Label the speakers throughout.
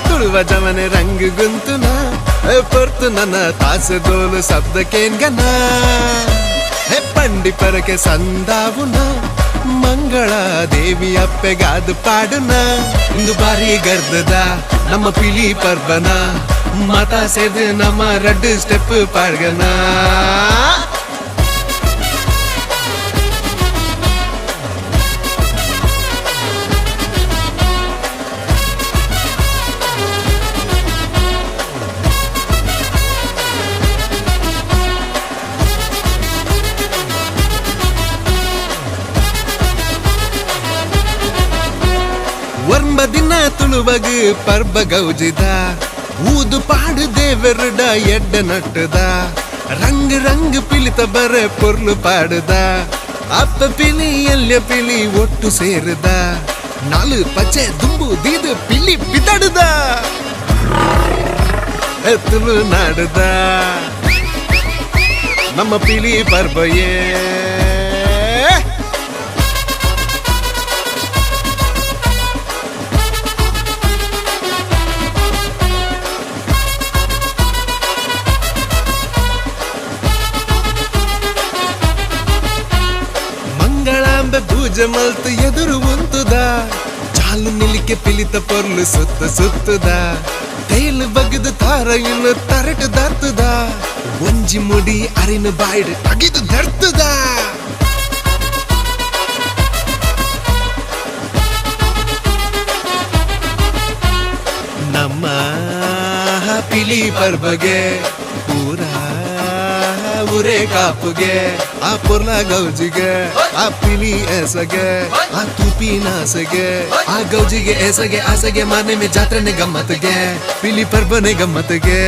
Speaker 1: Tuluva ಜವನೆ ರಂಗ್ ಗುಂತುನ ಪೊರ್ತು ನನ್ನ ತಾಸೆ ದೋಲು ಶಬ್ದಕ್ಕೇನ್ಗನ ಹೇ ಪಂಡಿ ಪರಕೆ ಸಂದಾವುನ ಮಂಗಳ ದೇವಿ ಅಪ್ಪೆಗಾದು ಪಾಡುನ. ಇಂದು ಬಾರಿ ಗರ್ದದ ನಮ್ಮ ಪಿಲಿ ಪರ್ಬನ ಮಾತಾ ಸೇದು ನಮ್ಮ ರಡ್ಡು ಸ್ಟೆಪ್ ಪಾಡ್ಗನ. ಒರ್ಂಬ ದಿನ ತುಳುವಗು ಪರ್ಬ ಗೌಜಿದ ಊದು ಪಾಡು ದೇವರುಡ ಎಡ್ಡ ನಟ್ಟುದ ರಂಗ್ ರಂಗ್ ಪಿಲಿತ ಬರೆ ಪೊರ್ಲು ಪಾಡುದ ಅಪ್ಪ ಪಿಲಿ ಎಲ್ಯ ಪಿಲಿ ಒಟ್ಟು ಸೇರುದ ನಾಲು ಪಚ್ಚೆ ದುಂಬು ದೀದು ಪಿಲಿ ಪಿದಡುದ ತುಳು ನಾಡುದ ನಮ್ಮ ಪಿಲಿ ಪರ್ಬಯೇ. ಮಂಗಳಾಂಬೆ ಪೂಜೆ ಮಲ್ತು ಎದುರು ಉಂತುದ ಚಾಲು ನಿಲಿಕೆ ಪಿಲಿತ ಪೊರ್ಲು ಸುತ್ತ ಸುತ್ತುದ ತೇಲು ಬಗದು ತಾರ ಇನ್ನು ತರಟು ದರ್ತುದ ಒಂಜಿ ಮುಡಿ ಅರಿನ ಬಾಯ್ಡು ಅಗಿದು ದರ್ತುದ. ನಮ್ಮ ಪಿಲಿ ಪರ್ಬಗೆ ಪೂರ ಊರೇ ಕಾಪುಗೆ ಆ ಪೊರ್ಲ ಗೌಜಿಗೆ ಆ ಪಿಲಿ ಎಸಗೆ ಆ ತುಪಿ ನಾಸಗೆ ಆ ಗೌಜಿಗೆ ಎಸಗೆ ಆಸಗೆ ಮಾನೆ ಮೇ ಜಾತ್ರೆನೆ ಗಮ್ಮತ್ಗೆ ಪಿಲಿ ಪರ್ಬನೆ ಗಮ್ಮತ್ಗೆ.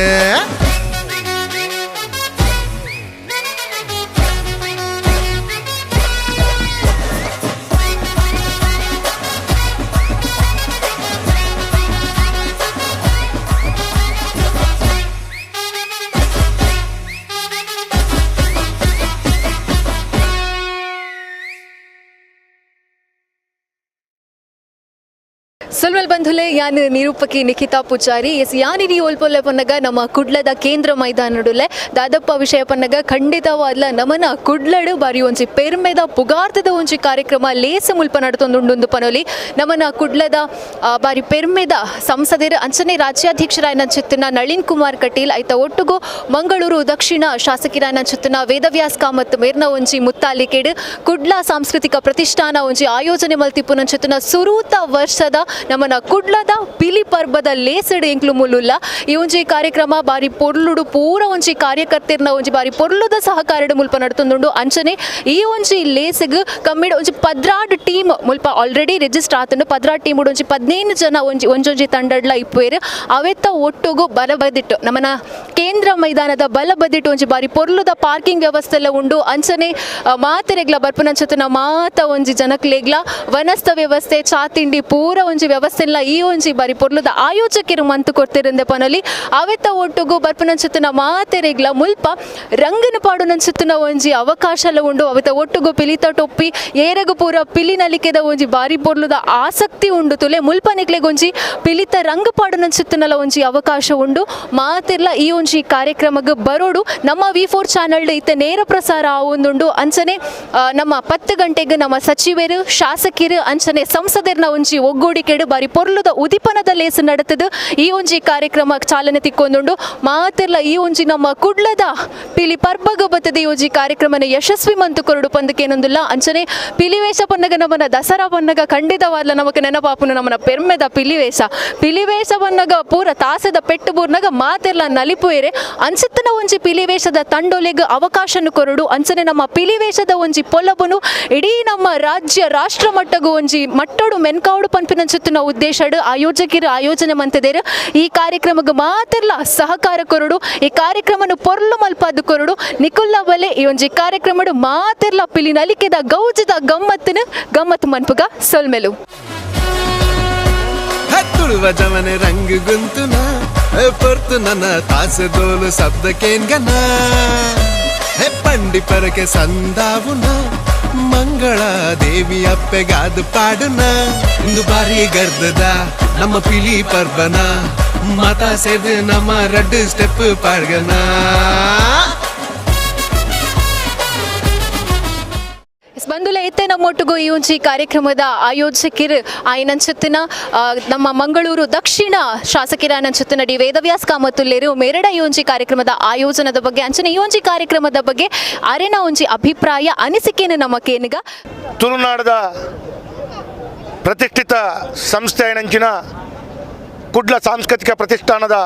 Speaker 2: ಸುಲ್ಮಲ್ ಬಂಧುಲೆ ಯಾನ್ ನಿರೂಪಕಿ ನಿಖಿತಾ ಪೂಜಾರಿ ಎಸ್ ಯಾನಿರಿ ಓಲ್ಪೊಲ್ಲೆ ಪನ್ನಗ ನಮ್ಮ ಕುಡ್ಲದ ಕೇಂದ್ರ ಮೈದಾನಡುಲೆ ದಾದಪ್ಪ ವಿಷಯ ಪನ್ನಗ ಖಂಡಿತವಾದ್ಲ ನಮನ ಕುಡ್ಲಡು ಬಾರಿ ಒಂಜಿ ಪೆರ್ಮೆದ ಪುಗಾರ್ತದ ಒಂಜಿ ಕಾರ್ಯಕ್ರಮ ಲೇಸ ಮುಲ್ಪ ನಡತೊಂದುಂಡು ಪನೊಲಿ ನಮನ ಕುಡ್ಲದ ಬಾರಿ ಪೆರ್ಮೆದ ಸಂಸದರ ಅಂಚನೆ ರಾಜ್ಯಾಧ್ಯಕ್ಷರಾಯನ ಚಿತ್ತನ ನಳಿನ್ ಕುಮಾರ್ ಕಟೀಲ್ ಐತ ಒಟ್ಟುಗು ಮಂಗಳೂರು ದಕ್ಷಿಣ ಶಾಸಕಿರಾಯನ ಚಿತ್ತನ ವೇದವ್ಯಾಸ್ ಕಾಮತ್ ಮೇರ್ನ ಒಂಜಿ ಮುತ್ತಾಲಿಕೆಡು ಕುಡ್ಲ ಸಾಂಸ್ಕೃತಿಕ ಪ್ರತಿಷ್ಠಾನ ಒಂಜಿ ಆಯೋಜನೆ ಮಲ್ತಿಪ್ಪುನ ಚಿತ್ತನ ಸುರೂತ ವರ್ಷದ ನಮನ ಕುಡ್ಲದ ಪಿಲಿ ಪರ್ಬದ ಲೇಸಡು ಎಂಕ್ಲು ಮುಲ್ಲುಲ್ಲ. ಈ ಒಂಜಿ ಕಾರ್ಯಕ್ರಮ ಬಾರಿ ಪೊರ್ಲುಡು ಪೂರ ಒಂಜಿ ಕಾರ್ಯಕರ್ತೆರ್ನ ಒಂಜಿ ಬಾರಿ ಪೊರ್ಲುದ ಸಹಕಾರಡು ಮುಲ್ಪ ನಡತೊಂದುಂಡು. ಅಂಚನೆ ಈ ಒಂಜಿ ಲೇಸಗ್ ಕಮ್ಮಿಡ್ ಒಂಜಿ 12 ಟೀಮ್ ಮುಲ್ಪ ಆಲ್ರೆಡಿ ರಿಜಿಸ್ಟರ್ ಆತುಂಡು. 12 ಟೀಮ್ ಒಂಜಿ 15 ಜನ ಒಂಜಿ ಒಂಜೊಂಜಿ ತಂಡಡ್ಲ ಇಪ್ಪುವೆರು. ಅವೆತ್ತ ಒಟ್ಟುಗು ಬಲಬದಿಟ್ಟು ನಮನ ಕೇಂದ್ರ ಮೈದಾನದ ಬಲಬದಿಟ್ಟು ಒಂಜಿ ಬಾರಿ ಪೊರ್ಲುದ ಪಾರ್ಕಿಂಗ್ ವ್ಯವಸ್ಥೆ ಎಲ್ಲ ಉಂಡು. ಅಂಚನೆ ಮಾತೆರೆಗ್ಲ ಬರ್ಪುನಂಚತನ ಮಾತ ಒಂಜಿ ಜನಕ್ಲೆಗ್ಲ ವನಸ್ಥ ವ್ಯವಸ್ಥೆ ಚಾ ತಿಂಡಿ ಪೂರ ಒಂಜಿ ವ್ಯವಸ್ಥೆ ಎಲ್ಲ ಈ ಒಂಜಿ ಬಾರಿ ಪೊರ್ಲುದ ಆಯೋಜಕರು ಮಂತು ಕೊಡ್ತಿರಂದೆ ಪನೊಲಿ. ಅವೆತ್ತ ಒಟ್ಟುಗು ಬರ್ಪುನಂಚತನ ಮಾತೆರೆಗ್ಲ ಮುಲ್ಪ ರಂಗನ ಪಾಡುನಂಚತನ ಒಂಜಿ ಅವಕಾಶ ಎಲ್ಲ ಉಂಡು. ಅವೆತ್ತ ಒಟ್ಟುಗು ಪಿಲಿತ ಟೊಪ್ಪಿ ಏರಗು ಪೂರ ಪಿಲಿ ನಲಿಕೆದ ಒಂಜಿ ಬಾರಿ ಪೊರ್ಲುದ ಆಸಕ್ತಿ ಉಂಡು. ತುಲೆ ಮುಲ್ಪ ನಿಕ್ಲೆಗೊಂಜಿ ಪಿಲಿತ ರಂಗ ಪಾಡುನಂಚತನಲ ಒಂಜಿ ಅವಕಾಶ ಉಂಡು. ಮಾತೆರ್ಲ ಈ ಒಂಜಿ ಕಾರ್ಯಕ್ರಮಗ್ ಬರೋಡು. ನಮ್ಮ V4 channel ಇತ್ತೆ ನೇರ ಪ್ರಸಾರ ಆವೊಂದುಂಡು. ಅಂಚನೆ ನಮ್ಮ 10 ಗಂಟೆಗೆ ನಮ್ಮ ಸಚಿವರು ಶಾಸಕರು ಅಂಚನೆ ಸಂಸದರ್ನ ಒಂಜಿ ಒಗ್ಗೂಡಿಕೆಡು ಮೈದಾನಡ್ ಬಾರಿ ಪೊರ್ಲುದ ಉದಿಪನದ ಲೇಸ್ ನಡತದು ಈ ಒಂಜಿ ಕಾರ್ಯಕ್ರಮ ಚಾಲನೆ ತಿಕ್ಕೊಂದುಂಡು. ಮಾತೆರ್ಲ ಈ ಒಂಜಿ ನಮ್ಮ ಕುಡ್ಲದ ಪಿಲಿ ಪರ್ಬಗ ಬತ್ತದ ಈ ಒಂಜಿ ಕಾರ್ಯಕ್ರಮನ ಯಶಸ್ವಿ ಮಂತು ಕೊರಡು ಪಂದಕೇನೊಂದುಲ್ಲ. ಅಂಚನೆ ಪಿಲಿವೇಷ ಪನ್ನಗ ನಮ್ಮನ ದಸರಾ ಪನ್ನಗ ಖಂಡಿತವಾದ್ಲ ನಮಕ್ ನೆನಪಾಪುನು ನಮ್ಮನ ಪೆರ್ಮೆದ ಪಿಲಿವೇಷ. ಪಿಲಿವೇಷ ಪನ್ನಗ ಪೂರ ತಾಸದ ಪೆಟ್ಟು ಬೂರ್ನಗ ಮಾತೆರ್ಲ ನಲಿಪುಯೆರೆ ಅಂಚತ್ತನ ಒಂಜಿ ಪಿಲಿವೇಷದ ತಂಡೊಲೆಗ್ ಅವಕಾಶನು ಕೊರಡು. ಅಂಚನೆ ನಮ್ಮ ಪಿಲಿವೇಷದ ಒಂಜಿ ಪೊಲಬುನು ಇಡೀ ನಮ್ಮ ರಾಜ್ಯ ರಾಷ್ಟ್ರ ಮಟ್ಟಗೂ ಒಂಜಿ ಮಟ್ಟಡು ಮೆನ್ಕಾವಡು ಪನ್ಪಿನಂಚುತ್ತಿನ ಉದ್ದೇಶಡ್ ಆಯೋಜಕರು ಆಯೋಜನೆ ಮಂತದೇರು. ಈ ಕಾರ್ಯಕ್ರಮಕ್ಕೆ ಮಾತೆರ್ಲ ಸಹಕಾರ ಕೊರಡು, ಈ ಕಾರ್ಯಕ್ರಮನು ಪೊರ್ಲು ಮಲ್ಪಾದು ಕೊರಡು. ನಿಕುಲ್ಲ ಬಲೆ ಈ ಒಂಜಿ ಕಾರ್ಯಕ್ರಮಡು ಮಾತೆರ್ಲ ಪಿಲಿ ನಲಿಕೆದ ಗೌಜದ ಗಮ್ಮತ್ತಿನ ಗಮ್ಮತ್ತು ಮನ್ಪುಗ ಸೊಲ್ಮೆಲು.
Speaker 1: ತುಳುವ ಜವನೆ ರಂಗು ಗುಂತುನ ಪೊರ್ತು ನನ್ನ ತಾಸೆ ದೋಲು ಶಬ್ದಕ್ಕೇನ್ಗನ ಪಂಡಿ ಪರಕೆ ಸಂದಾವುನ ಮಂಗಳ ದೇವಿ ಅಪ್ಪೆಗಾದು ಪಾಡುನ ಇಂದು ಬಾರಿ ಗರ್ದದ ನಮ್ಮ ಪಿಲಿ ಪರ್ಬನ ಮಾತಾ ಸೇದು ನಮ್ಮ ರಡ್ಡು ಸ್ಟೆಪ್ ಪಾಡ್ಗನ.
Speaker 2: ಬಂದುಲ ಇತ್ತೆ ನಮ್ಮೊಟ್ಟಿಗೂ ಈ ಒಂಜಿ ಕಾರ್ಯಕ್ರಮದ ಆಯೋಜಕಿರು ಆಯನಂಚತ್ತಿನ ನಮ್ಮ ಮಂಗಳೂರು ದಕ್ಷಿಣ ಶಾಸಕಿರಾನಂಚತ್ತಿನ ಡಿ ವೇದವ್ಯಾಸ್ ಕಾಮತ್ತುಲ್ಲೇರು ಮೇರಡ ಈ ಒಂಜಿ ಕಾರ್ಯಕ್ರಮದ ಆಯೋಜನದ ಬಗ್ಗೆ ಅಂಚನೆ ಈ ಒಂಜಿ ಕಾರ್ಯಕ್ರಮದ ಬಗ್ಗೆ ಅರೆನ ಒಂಜಿ ಅಭಿಪ್ರಾಯ ಅನಿಸಿಕೆಯನ್ನು ನಮ್ಮ ಕೇನಿಗ.
Speaker 3: ತುಳುನಾಡದ ಪ್ರತಿಷ್ಠಿತ ಸಂಸ್ಥೆ అయినంచిన ಕುಡ್ಲ ಸಾಂಸ್ಕೃತಿಕ ಪ್ರತಿಷ್ಠಾನದ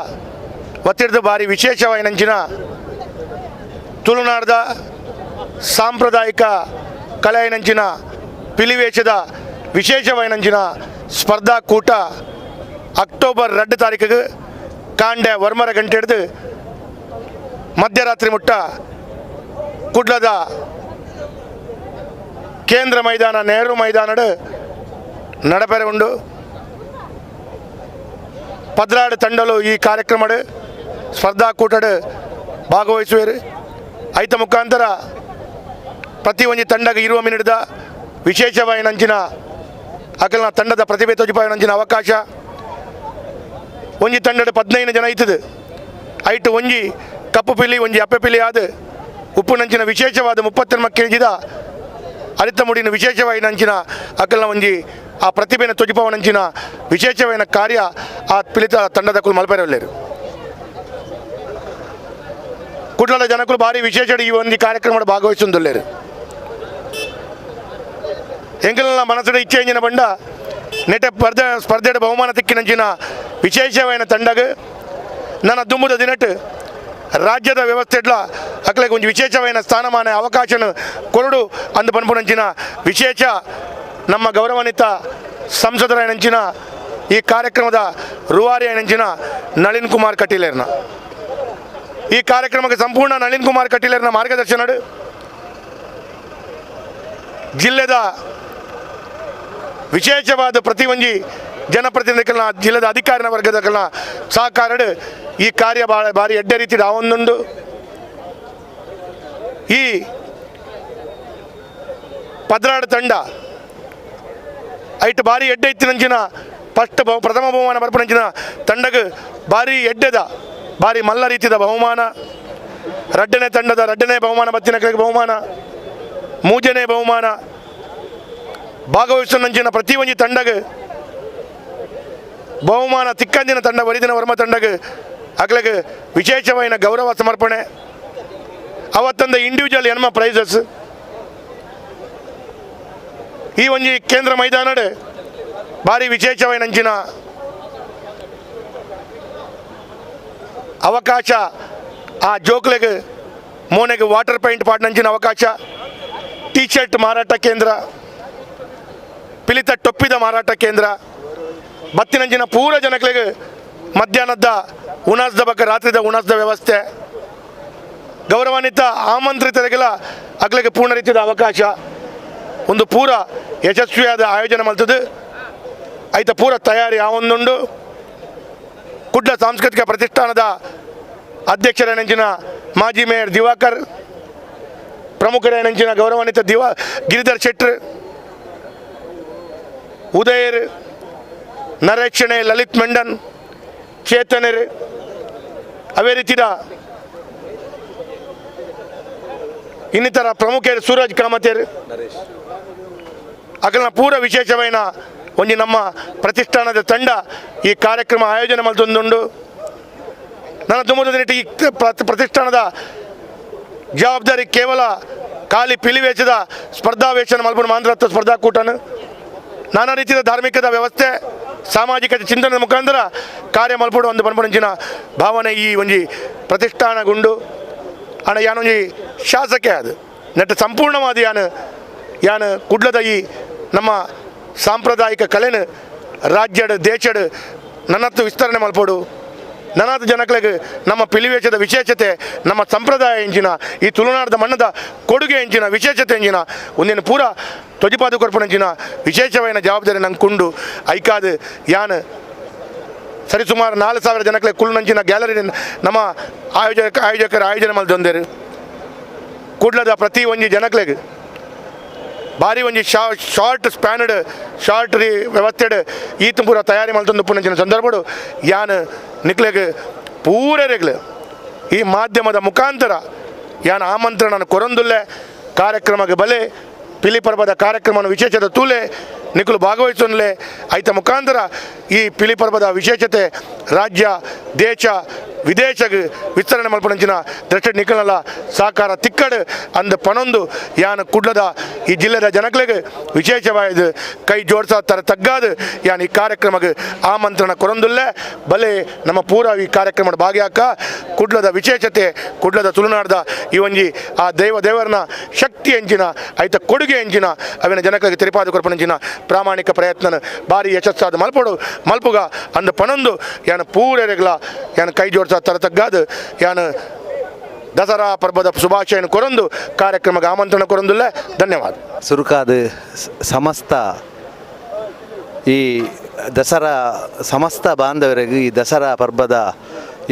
Speaker 3: ವತಿರ್ದು ಬಾರಿ ವಿಶೇಷವಾಯಿನಂಚಿನ ತುಳುನಾಡದ ಸಾಂಪ್ರದಾಯಿಕ ಕಲೆ అయినంచిన ಪಿಲಿವೇಷದ ವಿಶೇಷವಾಯಿನಂಚಿನ ಸ್ಪರ್ಧಾಕೂಟ ಅಕ್ಟೋಬರ್ 2 ತಾರೀಕಿಗೆ ಕಾಂಡೆ 1 ಗಂಟೆ ಹಿಡಿದು ಮಧ್ಯರಾತ್ರಿ ಮುಟ್ಟ ಕುಡ್ಲದ ಕೇಂದ್ರ ಮೈದಾನ ನೆಹರು ಮೈದಾನಡು ನಡಪೆರೆ ಉಂಡು. 16 ತಂಡಲು ಈ ಕಾರ್ಯಕ್ರಮಡು ಸ್ಪರ್ಧಾಕೂಟಡು ಭಾಗವಹಿಸುವರು. ಐತ ಮುಖಾಂತರ ಪ್ರತಿ ಒಂಜಿ ತಂಡಗೆ ಇರುವ ಮಿನಿಟ್ದ ವಿಶೇಷವಾಯಿನಂಚಿನ ಅಕಲ್ನ ತಂಡದ ಪ್ರತಿಭೆ ತೋಜಿಪಾಯಿನಂಚಿನ ಅವಕಾಶ. ಒಂಜಿ ತಂಡದ 15 ಜನ ಐತದು ಐಟು ಒಂಜಿ ಕಪ್ಪು ಪಿಲಿ ಒಂಜಿ ಅಪ್ಪೆ ಪಿಲಿ ಆದ ಉಪ್ಪುನಂಚಿನ ವಿಶೇಷವಾದ 32 ಕೆಜಿದ ಅರಿತ ಮುಡಿನ ವಿಶೇಷವಾಯಿನಂಚಿನ ಅಕಲ್ನ ಒಂಜಿ ಆ ಪ್ರತಿಭೆನ ತೋಜಿಪಾವನಂಚಿನ ವಿಶೇಷವಾಯಿನ ಕಾರ್ಯ ಆ ಪಿಲಿತ ತಂಡದ ಕುಲು ಮಲ್ಪೆರಲ್ಲೇರು. ಕುಡ್ಲದ ಜನಕುಲು ಭಾರಿ ವಿಶೇಷ ಈ ಒಂದು ಕಾರ್ಯಕ್ರಮದ ಭಾಗವಹಿಸುಂದುಲ್ಲೇರು. ಎಂಕಲ್ನ ಮನಸ್ಸುಡ ಇಚ್ಛೆ ಎಂಜಿನ ಬಂಡ ನೆಟ ಸ್ಪರ್ಧೆಡ ಬಹುಮಾನ ತಿಕ್ಕಿನಂಚಿನ ವಿಶೇಷವಾಯಿನ ತಂಡಗ ನನ್ನ ದುಂಬುದ ದಿನಟ್ ರಾಜ್ಯದ ವ್ಯವಸ್ಥೆಡ್ಲ ಅಕ್ಲೆಗ್ ಒಂಜಿ ವಿಶೇಷವಾಯಿನ ಸ್ಥಾನಮಾನ ಅವಕಾಶನ ಕೊರಡು ಅಂದು ಪನ್ಪುನಂಚಿನ ವಿಶೇಷ ನಮ್ಮ ಗೌರವಾನ್ವಿತ ಸಂಸದರಾಯನಂಚಿನ ಈ ಕಾರ್ಯಕ್ರಮದ ರೂವಾರಿ అయినంచిన ನಳಿನ್ ಕುಮಾರ್ ಕಟೀಲೇರ್ನ ಈ ಕಾರ್ಯಕ್ರಮಕ್ಕೆ ಸಂಪೂರ್ಣ ನಳಿನ್ ಕುಮಾರ್ ಕಟೀಲೇರ್ನ ಮಾರ್ಗದರ್ಶನಡು ಜಿಲ್ಲೆದ ವಿಶೇಷವಾದ ಪ್ರತಿ ಒಂಜಿ ಜನಪ್ರತಿನಿಧಿಗಳನ್ನ ಜಿಲ್ಲೆದ ಅಧಿಕಾರಿನ ವರ್ಗದಗಳನ್ನ ಸಹಕಾರಡು ಈ ಕಾರ್ಯ ಭಾರಿ ಎಡ್ಡೆ ರೀತಿ ಆವೊಂದುಂಡು. ಈ 16 ತಂಡ ಐಟ್ ಭಾರಿ ಎಡ್ಡೆ ಇತ್ತಿನಂಚಿನ ಫಸ್ಟ್ ಪ್ರಥಮ ಬಹುಮಾನ ಬರ್ಪುನಂಚಿನ ತಂಡಗ್ ಭಾರಿ ಎಡ್ಡೆದ ಭಾರಿ ಮಲ್ಲ ರೀತಿಯ ಬಹುಮಾನ, ರಡ್ಡನೇ ತಂಡದ ರಡ್ಡನೇ ಬಹುಮಾನ ಬತ್ತಿನ ಬಹುಮಾನ, ಮೂಜನೇ ಬಹುಮಾನ ಭಾಗವಹಿಸುವಂಚಿನ ಪ್ರತಿ ಒಂಜಿ ತಂಡಗ್ ಬಹುಮಾನ ತಿಕ್ಕಂದಿನ ತಂಡ ವರಿದಿನ ವರ್ಮ ತಂಡಗ್ ಅಗ್ಲಗ್ ವಿಶೇಷವಾಯಿನ ಗೌರವ ಸಮರ್ಪಣೆ. ಅವತ್ತೊಂದು ಇಂಡಿವಿಜುವಲ್ ಎನ್ಮ ಪ್ರೈಸಸ್ ಈ ಒಂಜಿ ಕೇಂದ್ರ ಮೈದಾನಡ್ ಭಾರಿ ವಿಶೇಷವಾಯಿನಂಚಿನ ಅವಕಾಶ. ಆ ಜೋಕ್ಲೆಗ್ ಮೋನೆಗೆ ವಾಟರ್ ಪೈಂಟ್ ಪಾಡ್ನಂಚಿನ ಅವಕಾಶ, ಟೀ ಶರ್ಟ್ ಮಾರಾಟ ಕೇಂದ್ರ, ಪಿಲಿತ ಟೊಪ್ಪಿದ ಮಾರಾಟ ಕೇಂದ್ರ, ಬತ್ತಿನಂಚಿನ ಪೂರ ಜನಕ್ಲೆಗ್ ಮಧ್ಯಾಹ್ನದ ಉಣಾಸ್ದ ಬಕ್ಕ ರಾತ್ರಿದ ಉಣಾಸ್ದ ವ್ಯವಸ್ಥೆ, ಗೌರವಾನ್ವಿತ ಆಮಂತ್ರಿತರಿಗೆಲ್ಲ ಅಗ್ಲಿಗೆ ಪೂರ್ಣ ರೀತಿಯ ಅವಕಾಶ. ಒಂದು ಪೂರ ಯಶಸ್ವಿಯಾದ ಆಯೋಜನೆ ಮಲ್ತದು. ಐತ ಪೂರ ತಯಾರಿ ಆವೊಂದುಂಡು. ಕುಡ್ಲ ಸಾಂಸ್ಕೃತಿಕ ಪ್ರತಿಷ್ಠಾನದ ಅಧ್ಯಕ್ಷರೇನಂಚಿನ ಮಾಜಿ ಮೇಯರ್ ದಿವಾಕರ್, ಪ್ರಮುಖರೇನಂಚಿನ ಗೌರವಾನ್ವಿತ ಗಿರಿಧರ್ ಶೆಟ್ರ್, ಉದಯರ್, ನರೇಶ್ ಶೆಣೈ, ಲಲಿತ್ ಮೆಂಡನ್, ಚೇತನರ್, ಅವೇ ರೀತಿಯ ಇನ್ನಿತರ ಪ್ರಮುಖರು ಸೂರಜ್ ಕಾಮತೇರ್ ಅಕಲ್ನ ಪೂರ ವಿಶೇಷವೈನ ಒಂಜಿ ನಮ್ಮ ಪ್ರತಿಷ್ಠಾನದ ತಂಡ ಈ ಕಾರ್ಯಕ್ರಮ ಆಯೋಜನೆ ಮಲ್ತೊಂದುಂಡು. ನನ್ನ ದುಮ್ಮದ ಈ ಪ್ರತಿಷ್ಠಾನದ ಜವಾಬ್ದಾರಿ ಕೇವಲ ಖಾಲಿ ಪಿಲಿವೇಶದ ಸ್ಪರ್ಧಾವೇಶನ ಮಲ್ಪುನ ಮಾಂದ್ರತ್ವ ಸ್ಪರ್ಧಾಕೂಟನು ನಾನಾ ರೀತಿಯ ಧಾರ್ಮಿಕದ ವ್ಯವಸ್ಥೆ ಸಾಮಾಜಿಕ ಚಿಂತನೆ ಮುಖಾಂತರ ಕಾರ್ಯ ಮಲ್ಪಡು ಒಂದು ಪನ್ಪುನಂಚಿನ ಭಾವನೆ ಈ ಒಂಜಿ ಪ್ರತಿಷ್ಠಾನಗುಂಡು. ಅಣ್ಣ ಯಾನೊಂಜಿ ಶಾಸಕೆ ಅದು ನೆಟ್ಟು ಸಂಪೂರ್ಣವಾದ ಯಾನು ಯಾನು ಕುಡ್ಲದ ಈ ನಮ್ಮ ಸಾಂಪ್ರದಾಯಿಕ ಕಲೆನು ರಾಜ್ಯಡ್ ದೇಶಡ್ ನನ್ನತ್ತು ವಿಸ್ತರಣೆ ಮಲ್ಪಡು, ನನಾದ ಜನಗಳಿಗೆ ನಮ್ಮ ಪಿಲಿವೇಶದ ವಿಶೇಷತೆ ನಮ್ಮ ಸಂಪ್ರದಾಯ ಎಂಜಿನ ಈ ತುಳುನಾಡದ ಮಣ್ಣದ ಕೊಡುಗೆ ಎಂಜಿನ ವಿಶೇಷತೆ ಎಂಜಿನ ಒಂದಿನ ಪೂರ ತೊಜಿಪಾದು ಕೊರ್ಪುನಂಚಿನ ವಿಶೇಷವಾದ ಜವಾಬ್ದಾರಿ ನಂಗೆ ಕುಂಡು. ಐಕಾದು ಯಾನು ಸರಿಸುಮಾರು 4000 ಜನಕ್ಕೆ ಕುಳ್ಳುನಂಚಿನ ಗ್ಯಾಲರಿ ನಮ್ಮ ಆಯೋಜಕರ ಆಯೋಜನೆ ಮಲ್ತೊಂದೇರು. ಕುಡ್ಲದ ಪ್ರತಿ ಒಂಜಿ ಜನಕ್ಲೆಗ್ ಭಾರಿ ಒಂಜಿ ಶಾರ್ಟ್ ಸ್ಪ್ಯಾನಡ್ ಶಾರ್ಟ್ ರೀ ವ್ಯವಸ್ಥೆಡ್ ಈತ ಪೂರ ತಯಾರಿ ಮಲ್ತೊಂದು ಪುನಂಚಿನ ಸಂದರ್ಭಡು ಯಾನ್ ನಿಕ್ಲೆಗ್ ಪೂರೆರೆಗ್ಲು ಈ ಮಾಧ್ಯಮದ ಮುಖಾಂತರ ಯಾನ್ ಆಮಂತ್ರಣ ಕೊರೊಂದುಲ್ಲೆ ಕಾರ್ಯಕ್ರಮಕ್ಕೆ ಬಲೆ ಪಿಲಿ ಪರ್ಬದ ಕಾರ್ಯಕ್ರಮವನ್ನು ವಿಶೇಷದ ತೂಲೆ ನಿಕುಲು ಭಾಗವಹಿಸೊಂದ್ಲೆ ಐತ ಮುಖಾಂತರ ಈ ಪಿಲಿ ಪರ್ಬದ ವಿಶೇಷತೆ ರಾಜ್ಯ ದೇಶ ವಿದೇಶಕ್ಕೆ ವಿಸ್ತರಣೆ ಮಲ್ಪುನಂಚಿನ ದೃಷ್ಟಿ ನಿಕಲಲ್ಲ ಸಹಕಾರ ತಿಕ್ಕಡು ಅಂದ ಪನೊಂದು ಯಾನ್ ಕುಡ್ಲದ ಈ ಜಿಲ್ಲೆದ ಜನಕ್ಲೆಗ್ ವಿಶೇಷವಾದ ಕೈ ಜೋಡಿಸ ತರ ತಗ್ಗಾದು ಯಾನ್ ಈ ಕಾರ್ಯಕ್ರಮಕ್ಕೆ ಆಮಂತ್ರಣ ಕೊರೊಂದುಲ್ಲೆ. ಬಲೆ ನಮ್ಮ ಪೂರ ಈ ಕಾರ್ಯಕ್ರಮದ ಭಾಗಿಯಾಕ ಕುಡ್ಲದ ವಿಶೇಷತೆ ಕುಡ್ಲದ ತುಳುನಾಡದ ಈ ಒಂಜಿ ಆ ದೈವ ದೇವರನ ಶಕ್ತಿ ಎಂಜಿನ ಐತ ಕೊಡುಗೆ ಎಂಜಿನ ಅವಿನ ಜನಕ್ಕೆ ತೆರಿಪಾದ ಕೊರ್ಪುನಂಚಿನ ಪ್ರಾಮಾಣಿಕ ಪ್ರಯತ್ನ ಭಾರಿ ಯಶಸ್ಸಾದ ಮಲ್ಪಡು ಮಲ್ಪುಗ ಅಂದ ಪನೊಂದು ಯಾನ್ ಪೂರೆರೆಗ್ಲ ಯಾನ್ ಕೈ ಜೋಡಿಸ ತರ ತಗ್ಗಾದು ಯಾನ್ ದಸರಾ ಪರ್ಬದ ಶುಭಾಶಯನ ಕೊರೊಂದು ಕಾರ್ಯಕ್ರಮಕ್ಕೆ ಆಮಂತ್ರಣ ಕೊರೊಂದುಲ್ಲೆ. ಧನ್ಯವಾದ.
Speaker 4: ಸುರುಕಾದ ಸಮಸ್ತ ಈ ದಸರಾ ಸಮಸ್ತ ಬಾಂಧವರಿಗೆ ಈ ದಸರಾ ಪರ್ಬದ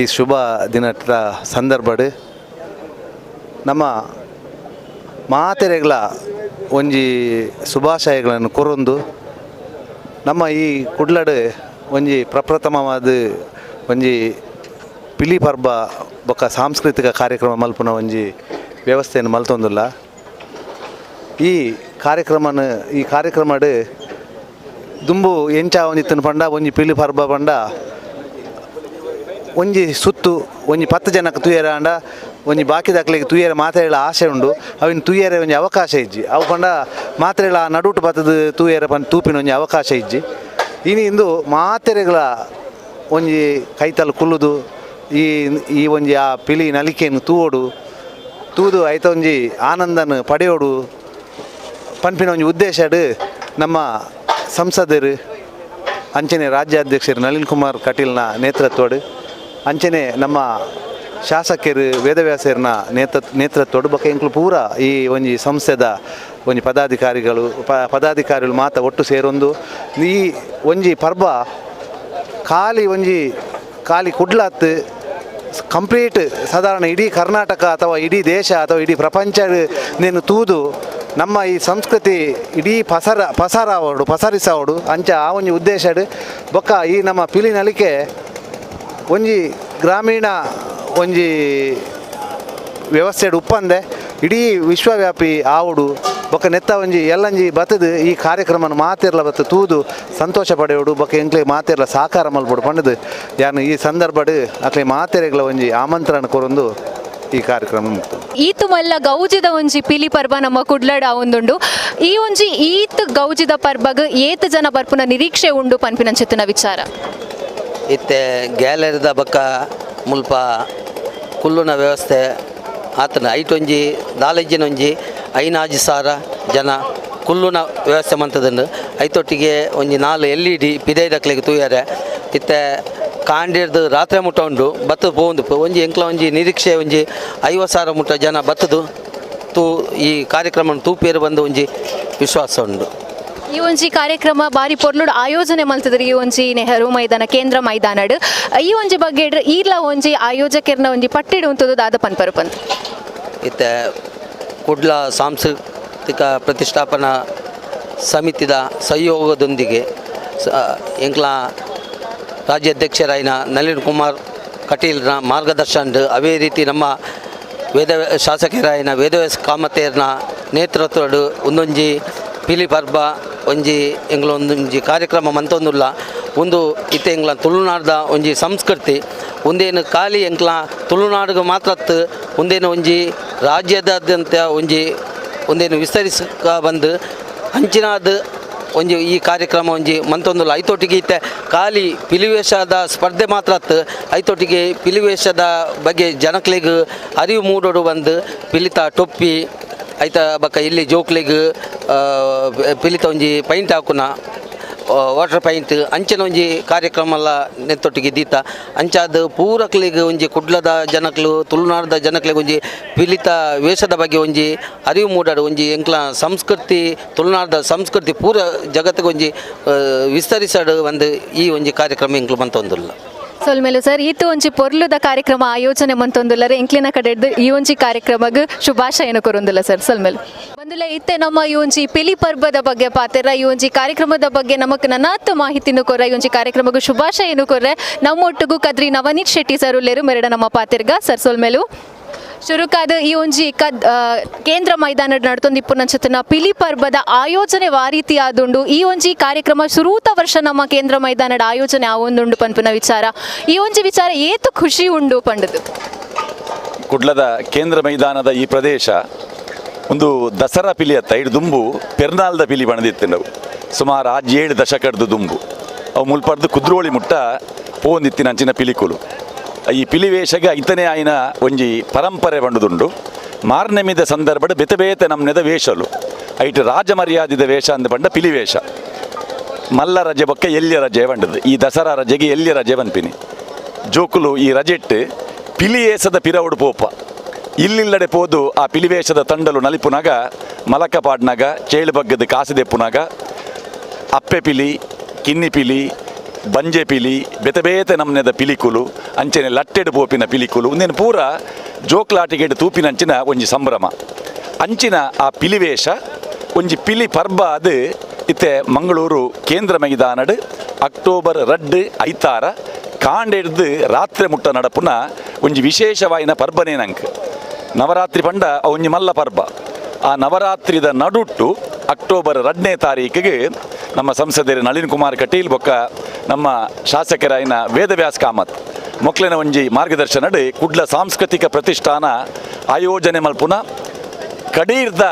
Speaker 4: ಈ ಶುಭ ದಿನದ ಸಂದರ್ಭಡ್ ನಮ್ಮ ಮಾತೆರೆಗಳ ಒಂಜಿ ಶುಭಾಶಯಗಳನ್ನು ಕೊರೊಂದು ನಮ್ಮ ಈ ಕುಡ್ಲಡು ಒಂಜಿ ಪ್ರಪ್ರಥಮವಾದ ಒಂಜಿ ಪಿಲಿ ಪರ್ಬ ಬೊಕ್ಕ ಸಾಂಸ್ಕೃತಿಕ ಕಾರ್ಯಕ್ರಮ ಮಲ್ಪುನ ಒಂಜಿ ವ್ಯವಸ್ಥೆಯನ್ನು ಮಲ್ತೊಂದುಲ್ಲ. ಈ ಕಾರ್ಯಕ್ರಮನ ಈ ಕಾರ್ಯಕ್ರಮಡ್ ದುಂಬು ಎಂಚ ಒಂಜಿತ್ತನ ಪಂಡ ಒಂಜಿ ಪಿಲಿ ಪರ್ಬ ಪಂಡ ಒಂಜಿ ಸುತ್ತು ಒಂಜಿ 10 ಜನಕ್ಕೆ ತೂಯರ ಅಂಡ ಒಂಜಿ ಬಾಕಿ ದಾಖಲೆಗೆ ತೂಯರ ಮಾತೆರೆಲ ಆಸೆ ಉಂಡು. ಅವಿನ ತೂಯರೆ ಒಂಜಿ ಅವಕಾಶ ಇಜ್ಜಿ. ಅವು ಪಂಡ ಮಾತೆರೆಲ ನಡುಟು ಬತ್ತದ ತೂಯರ ಪಂಡ ತೂಪಿನ ಒಂಜಿ ಅವಕಾಶ ಇಜ್ಜಿ. ಇನಿ ಇಂದು ಮಾತೆರೆಗಳ ಒಂಜಿ ಕೈತಲ್ ಕುಲ್ಲುದು ಈ ಈ ಒಂಜಿ ಆ ಪಿಲಿ ನಲಿಕೆಯನ್ನು ತೂವೋಡು ತೂದು ಐತ ಒಂಜಿ ಆನಂದನ ಪಡೆಯೋಡು ಪನ್ಪಿನ ಒಂಜಿ ಉದ್ದೇಶಡ್ ನಮ್ಮ ಸಂಸದರು ಅಂಚನೆ ರಾಜ್ಯಾಧ್ಯಕ್ಷರು ನಳಿನ್ ಕುಮಾರ್ ಕಟೀಲ್ನ ನೇತೃತ್ವಡ್ ಅಂಚನೆ ನಮ್ಮ ಶಾಸಕರು ವೇದವ್ಯಾಸರ್ನ ನೇತೃತ್ವಡ್ ಬೊಕ್ಕ ಎಂಕ್ಲು ಪೂರ ಈ ಒಂಜಿ ಸಂಸ್ಥೆದ ಒಂಜಿ ಪದಾಧಿಕಾರಿಗಳು ಪದಾಧಿಕಾರಿಗಳು ಮಾತ ಒಟ್ಟು ಸೇರೊಂದು ಈ ಒಂಜಿ ಪರ್ಬ ಖಾಲಿ ಒಂಜಿ ಖಾಲಿ ಕುಡ್ಲಾತ್ ಕಂಪ್ಲೀಟ್ ಸಾಧಾರಣ ಇಡೀ ಕರ್ನಾಟಕ ಅಥವಾ ಇಡೀ ದೇಶ ಅಥವಾ ಇಡೀ ಪ್ರಪಂಚ ನೀನು ತೂದು ನಮ್ಮ ಈ ಸಂಸ್ಕೃತಿ ಇಡೀ ಪಸರ ಅವಡು ಪಸರಿಸವಡು ಅಂಚ ಆ ಒಂಜಿ ಉದ್ದೇಶಡ್ ಬೊಕ್ಕ ಈ ನಮ್ಮ ಪಿಲಿ ನಲಿಕೆ ಒಂಜಿ ಗ್ರಾಮೀಣ ಒಂಜಿ ವ್ಯವಸ್ಥೆಡ್ ಉಪ್ಪಂದೆ ಇಡೀ ವಿಶ್ವವ್ಯಾಪಿ ಆವಡು ಬೊಕ್ಕ ನೆತ್ತ ಒಂಜಿ ಎಲ್ಲಂಜಿ ಬತ್ತದು ಈ ಕಾರ್ಯಕ್ರಮನ ಮಾತಿರ್ಲ ಬತ್ತು ತೂದು ಸಂತೋಷ ಪಡೆಯೋಡು ಬೊಕ್ಕ ಎಂಕ್ಲೆ ಮಾತಿರ್ಲ ಸಾಕಾರ ಮಲ್ಪಡು ಪಂಡದು ಯಾನು ಈ ಸಂದರ್ಭಡ್ ಅಕ್ಲೆ ಮಾತೆರೆಗ್ಲ ಒಂಜಿ ಆಮಂತ್ರಣ ಕೊರೊಂದು ಈ ಕಾರ್ಯಕ್ರಮ ಮುಕ್ತ.
Speaker 2: ಈತು ಮಲ್ಲ ಗೌಜಿದ ಒಂಜಿ ಪಿಲಿ ಪರ್ಬ ನಮ್ಮ ಕುಡ್ಲಡ ಒಂದುಂಡು. ಈ ಒಂಜಿ ಈತ್ ಗೌಜಿದ ಪರ್ಬಗ್ ಏತ್ ಜನ ಬರ್ಪುನ ನಿರೀಕ್ಷೆ ಉಂಡು ಪನ್ಪಿನಂಚಿತ್ತಿನ ವಿಚಾರ.
Speaker 5: ಇತ್ತೆ ಗ್ಯಾಲರಿದ ಬೊಕ್ಕ ಮುಲ್ಪ ಕುಲ್ಲುನ ವ್ಯವಸ್ಥೆ ಆತನ ಐಟ್ ಒಂಜಿ ದಾಲೆಜ್ಜಿನ ಒಂಜಿ 5,000 ಜನ ಕುಲ್ಲುನ ವ್ಯವಸ್ಥೆ ಮಂತದುಂಡು. ಐತೊಟ್ಟಿಗೆ ಒಂಜಿ 4 LED ಪಿದೈದಕ್ಲೆಗ್ ತೂಯರೆ. ಇತ್ತೆ ಕಾಂಡಿರ್ದು ರಾತ್ರಿ ಮುಟ್ಟ ಉಂಡು ಬತ್ತದು ಪೋವೊಂದು ಒಂಜಿ ಎಂಕ್ಲ ಒಂಜಿ ನಿರೀಕ್ಷೆ ಒಂಜಿ 50,000 ಮುಟ್ಟ ಜನ ಬತ್ತದು ತೂ ಈ ಕಾರ್ಯಕ್ರಮ ತೂಪೇರು ಬಂದು ಒಂಜಿ ವಿಶ್ವಾಸ ಉಂಡು.
Speaker 2: ಈ ಒಂಜಿ ಕಾರ್ಯಕ್ರಮ ಬಾರಿ ಪೊರ್ಲುಡು ಆಯೋಜನೆ ಮಲ್ತದ್ರಿ ಈ ಒಂಜಿ ನೆಹರು ಮೈದಾನ ಕೇಂದ್ರ ಮೈದಾನಡ್. ಈ ಒಂಜಿ ಬಗ್ಗೆ ಈರ್ಲ ಒಂಜಿ ಆಯೋಜಕರ್ನ ಒಂಜಿ ಪಟ್ಟಿಡು ಉಂತುದು ದಾದ ಪನ್ಪರು ಪಂತ.
Speaker 5: ಇತ್ತೆ ಕುಡ್ಲ ಸಾಂಸ್ಕೃತಿಕ ಪ್ರತಿಷ್ಠಾಪನಾ ಸಮಿತಿದ ಸಹಯೋಗದೊಂದಿಗೆ ಎಂಕ್ಲ ರಾಜ್ಯಾಧ್ಯಕ್ಷರಾಯಿನ ನಳಿನ್ ಕುಮಾರ್ ಕಟೀಲ್ನ ಮಾರ್ಗದರ್ಶನ ಅವೇ ರೀತಿ ನಮ್ಮ ವೇದ ಶಾಸಕರಾಯಿನ ವೇದವ್ಯಾಸ ಕಾಮತೇರ್ನ ನೇತೃತ್ವಡು ಒಂದೊಂಜಿ ಪಿಲಿ ಪರ್ಬ ಒಂಜಿ ಎಂಗ್ಲ ಒಂಜಿ ಕಾರ್ಯಕ್ರಮ ಮಂತೊಂದುಲ್ಲ ಒಂದು ಇತ್ತೆ ಎಂಗ್ಲ ತುಳುನಾಡ್ದ ಒಂಜಿ ಸಂಸ್ಕೃತಿ ಒಂದೇನು ಖಾಲಿ ಎಂಕ್ಲ ತುಳುನಾಡಿಗೆ ಮಾತ್ರ ಒಂದೇನು ಒಂಜಿ ರಾಜ್ಯದಾದ್ಯಂತ ಒಂಜಿ ಒಂದೇನು ವಿಸ್ತರಿಸಕ ಬಂದು ಅಂಚಿನಾದ ಒಂಜಿ ಈ ಕಾರ್ಯಕ್ರಮ ಒಂಜಿ ಮಂತೊಂದುಲ್ಲ. ಐತೊಟ್ಟಿಗೆ ಇತ್ತೆ ಖಾಲಿ ಪಿಲಿವೇಷದ ಸ್ಪರ್ಧೆ ಮಾತ್ರ ಅತ್ತು ಐತೊಟ್ಟಿಗೆ ಪಿಲಿವೇಷದ ಬಗ್ಗೆ ಜನಕ್ಲೆಗ್ ಅರಿವು ಮೂಡೋಡು ಬಂದು ಪಿಲಿತ ಟೊಪ್ಪಿ ಐತ ಬಕ್ಕ ಇಲ್ಲಿ ಜೋಕ್ಲೆಗ್ ಪಿಲಿತ ಒಂಜಿ ಪೈಂಟ್ ಹಾಕುನ ವಾಟರ್ ಪೈಂಟ್ ಅಂಚಿನ ಒಂಜಿ ಕಾರ್ಯಕ್ರಮ ಎಲ್ಲ ನೆತ್ತೊಟ್ಟಿಗೆ ದೀತ ಅಂಚಾದ ಪೂರಕ್ಲಿಗ್ ಒಂಜಿ ಕುಡ್ಲದ ಜನಕ್ಲು ತುಳುನಾಡದ ಜನಕ್ಲಿಗ್ ಒಂಜಿ ಪಿಲಿತ ವೇಷದ ಬಗ್ಗೆ ಒಂಜಿ ಅರಿವು ಮೂಡಾಡು ಒಂಜಿ ಎಂಕ್ಲ ಸಂಸ್ಕೃತಿ ತುಳುನಾಡದ ಸಂಸ್ಕೃತಿ ಪೂರ ಜಗತ್ತಿಗೆ ಒಂಜಿ ವಿಸ್ತರಿಸಡು ಒಂದು ಈ ಒಂಜಿ ಕಾರ್ಯಕ್ರಮ ಎಂಕ್ಲು ಮಂತೊಂದುಲ್ಲ.
Speaker 2: ಸೊಲ್ಮೆಲು ಸರ್, ಈತ ಒಂಜಿ ಪೊರ್ಲುದ ಕಾರ್ಯಕ್ರಮ ಆಯೋಜನೆ ಮಂತೊಂದುಲ್ಲರೆ ಎಂಕ್ಲಿನ ಕಡೆಡ್ದು ಈ ಒಂಜಿ ಕಾರ್ಯಕ್ರಮಗ್ ಶುಭಾಶಯನ ಕೊರೊಂದುಲ್ಲ ಸರ್. ಸೊಲ್ಮೆಲು ಬಂದುಲೆ ಇತ್ತೆ ನಮ್ಮ ಈ ಒಂಜಿ ಪಿಲಿ ಪರ್ಬದ ಬಗ್ಗೆ ಪಾತೆರ ಈ ಒಂಜಿ ಕಾರ್ಯಕ್ರಮದ ಬಗ್ಗೆ ನಮಕ್ ನನಾತ್ ಮಾಹಿತಿನು ಕೊರ ಈ ಒಂಜಿ ಕಾರ್ಯಕ್ರಮಗ್ ಶುಭಾಶಯನು ಕೊರ್ರೆ ನಮ್ಮ ಒಟ್ಟುಗು ಕದ್ರಿ ನವನೀತ್ ಶೆಟ್ಟಿ ಸರ್ ಉಲ್ಲೇರು ಮೆರಡ ನಮ್ಮ ಪಾತೆರ್ಗ ಸರ್. ಸೊಲ್ಮೆಲು. ಶುರುಕಾದ ಈ ಒಂಜಿ ಕೇಂದ್ರ ಮೈದಾನ ನಡ್ತೊಂದಿಪ್ಪುನಂಚತನ ಪಿಲಿ ಪರ್ಬದ ಆಯೋಜನೆ ವಾರೀತಿ ಆದುಂಡು. ಈ ಒಂಜಿ ಕಾರ್ಯಕ್ರಮ ಶುರೂತ ವರ್ಷ ನಮ್ಮ ಕೇಂದ್ರ ಮೈದಾನದ ಆಯೋಜನೆ ಆವೊಂದುಂಡು ಪನ್ಪುನ ವಿಚಾರ, ಈ ಒಂಜಿ ವಿಚಾರ ಏತು ಖುಷಿ ಉಂಡು ಪಂಡದು.
Speaker 6: ಕುಡ್ಲದ ಕೇಂದ್ರ ಮೈದಾನದ ಈ ಪ್ರದೇಶ ಒಂದು ದಸರಾ ಪಿಲಿ ಅತ್ತ ಇಡು ದುಂಬು ಪೆರ್ನಾಲ್ದ ಪಿಲಿ ಬಣದಿತ್ತು ನಾವು ಸುಮಾರು 7 ದಶಕಡ್ದು ದುಂಬು ಅವು ಮುಲ್ಪಡ್ದು ಕುದ್ರೋಳಿ ಮುಟ್ಟ ಪೋಂದಿತ್ತಿನ ಅಂಚಿನ ಪಿಲಿಕುಲು. ಈ ಪಿಲಿ ವೇಷಗೆ ಇತನೇ ಆಯಿನ ಒಂಜಿ ಪರಂಪರೆ ಬಂಡುದುಂಡು. ಮಾರ್ನೆಮಿದ ಸಂದರ್ಭದ ಬೇತೆ ಬೇತೆ ನಮ್ನೆದ ವೇಷಲು ಐಟ್ ರಾಜ ಮರ್ಯಾದಿದ ವೇಷ ಅಂದ ಪಂಡ ಪಿಲಿ ವೇಷ. ಮಲ್ಲ ರಜೆ ಬೊಕ್ಕ ಎಲ್ಯ ರಜೆ ಬಂಡದು ಈ ದಸರಾ ರಜೆಗೆ ಎಲ್ಯ ರಜೆ ಬನ್ಪಿನಿ ಜೋಕುಲು ಈ ರಜೆಟ್ಟು ಪಿಲಿ ಏಸದ ಪಿರವುಡು ಪೋಪ ಇಲ್ಲಿಲ್ಲಡೆ ಪೋದು ಆ ಪಿಲಿವೇಷದ ತಂಡಲು ನಲಿಪುನಾಗ ಮಲಕ ಪಾಡ್ನಾಗ ಚೇಳು ಬಗ್ಗದ ಕಾಸು ದೆಪ್ಪುನಾಗ ಅಪ್ಪೆ ಪಿಲಿ ಕಿನ್ನಿ ಪಿಲಿ ಬಂಜೆ ಪಿಲಿ ಬೇತೆ ಬೇತೆ ನಮ್ನೆದ ಪಿಲಿಕುಲು ಅಂಚನೆ ಲಟ್ಟೆಡು ಪೋಪಿನ ಪಿಲಿಕುಲು ಒಂದೇನು ಪೂರ ಜೋಕ್ಲಾಟಿಗೆಡು ತೂಪಿನಂಚಿನ ಒಂಜಿ ಸಂಭ್ರಮ ಅಂಚಿನ ಆ ಪಿಲಿವೇಷ ಒಂಜಿ ಪಿಲಿ ಪರ್ಬ ಅದು ಇತ್ತೆ ಮಂಗಳೂರು ಕೇಂದ್ರ ಮೈದಾನಡು ಅಕ್ಟೋಬರ್ 2 ಐತಾರ ಕಾಂಡೆಡ್ದು ರಾತ್ರಿ ಮುಟ್ಟ ನಡಪುನ ಒಂಜಿ ವಿಶೇಷವಾಯಿನ ಪರ್ಬನೇ ನಂಕ್. ನವರಾತ್ರಿ ಪಂಡ ಒಂಜಿ ಮಲ್ಲ ಪರ್ಬ. ಆ ನವರಾತ್ರಿದ ನಡುಟ್ಟು ಅಕ್ಟೋಬರ್ 2ನೇ ತಾರೀಕಿಗೆ ನಮ್ಮ ಸಂಸದರು ನಳಿನ್ ಕುಮಾರ್ ಕಟೀಲ್ ಬೊಕ್ಕ ನಮ್ಮ ಶಾಸಕರಾಯಿನ ವೇದವ್ಯಾಸ್ ಕಾಮತ್ ಮೊಕ್ಲಿನ ಒಂಜಿ ಮಾರ್ಗದರ್ಶನಡ್ ಕುಡ್ಲ ಸಾಂಸ್ಕೃತಿಕ ಪ್ರತಿಷ್ಠಾನ ಆಯೋಜನೆ ಮಲ್ಪುನ ಕಡೀರ್ದ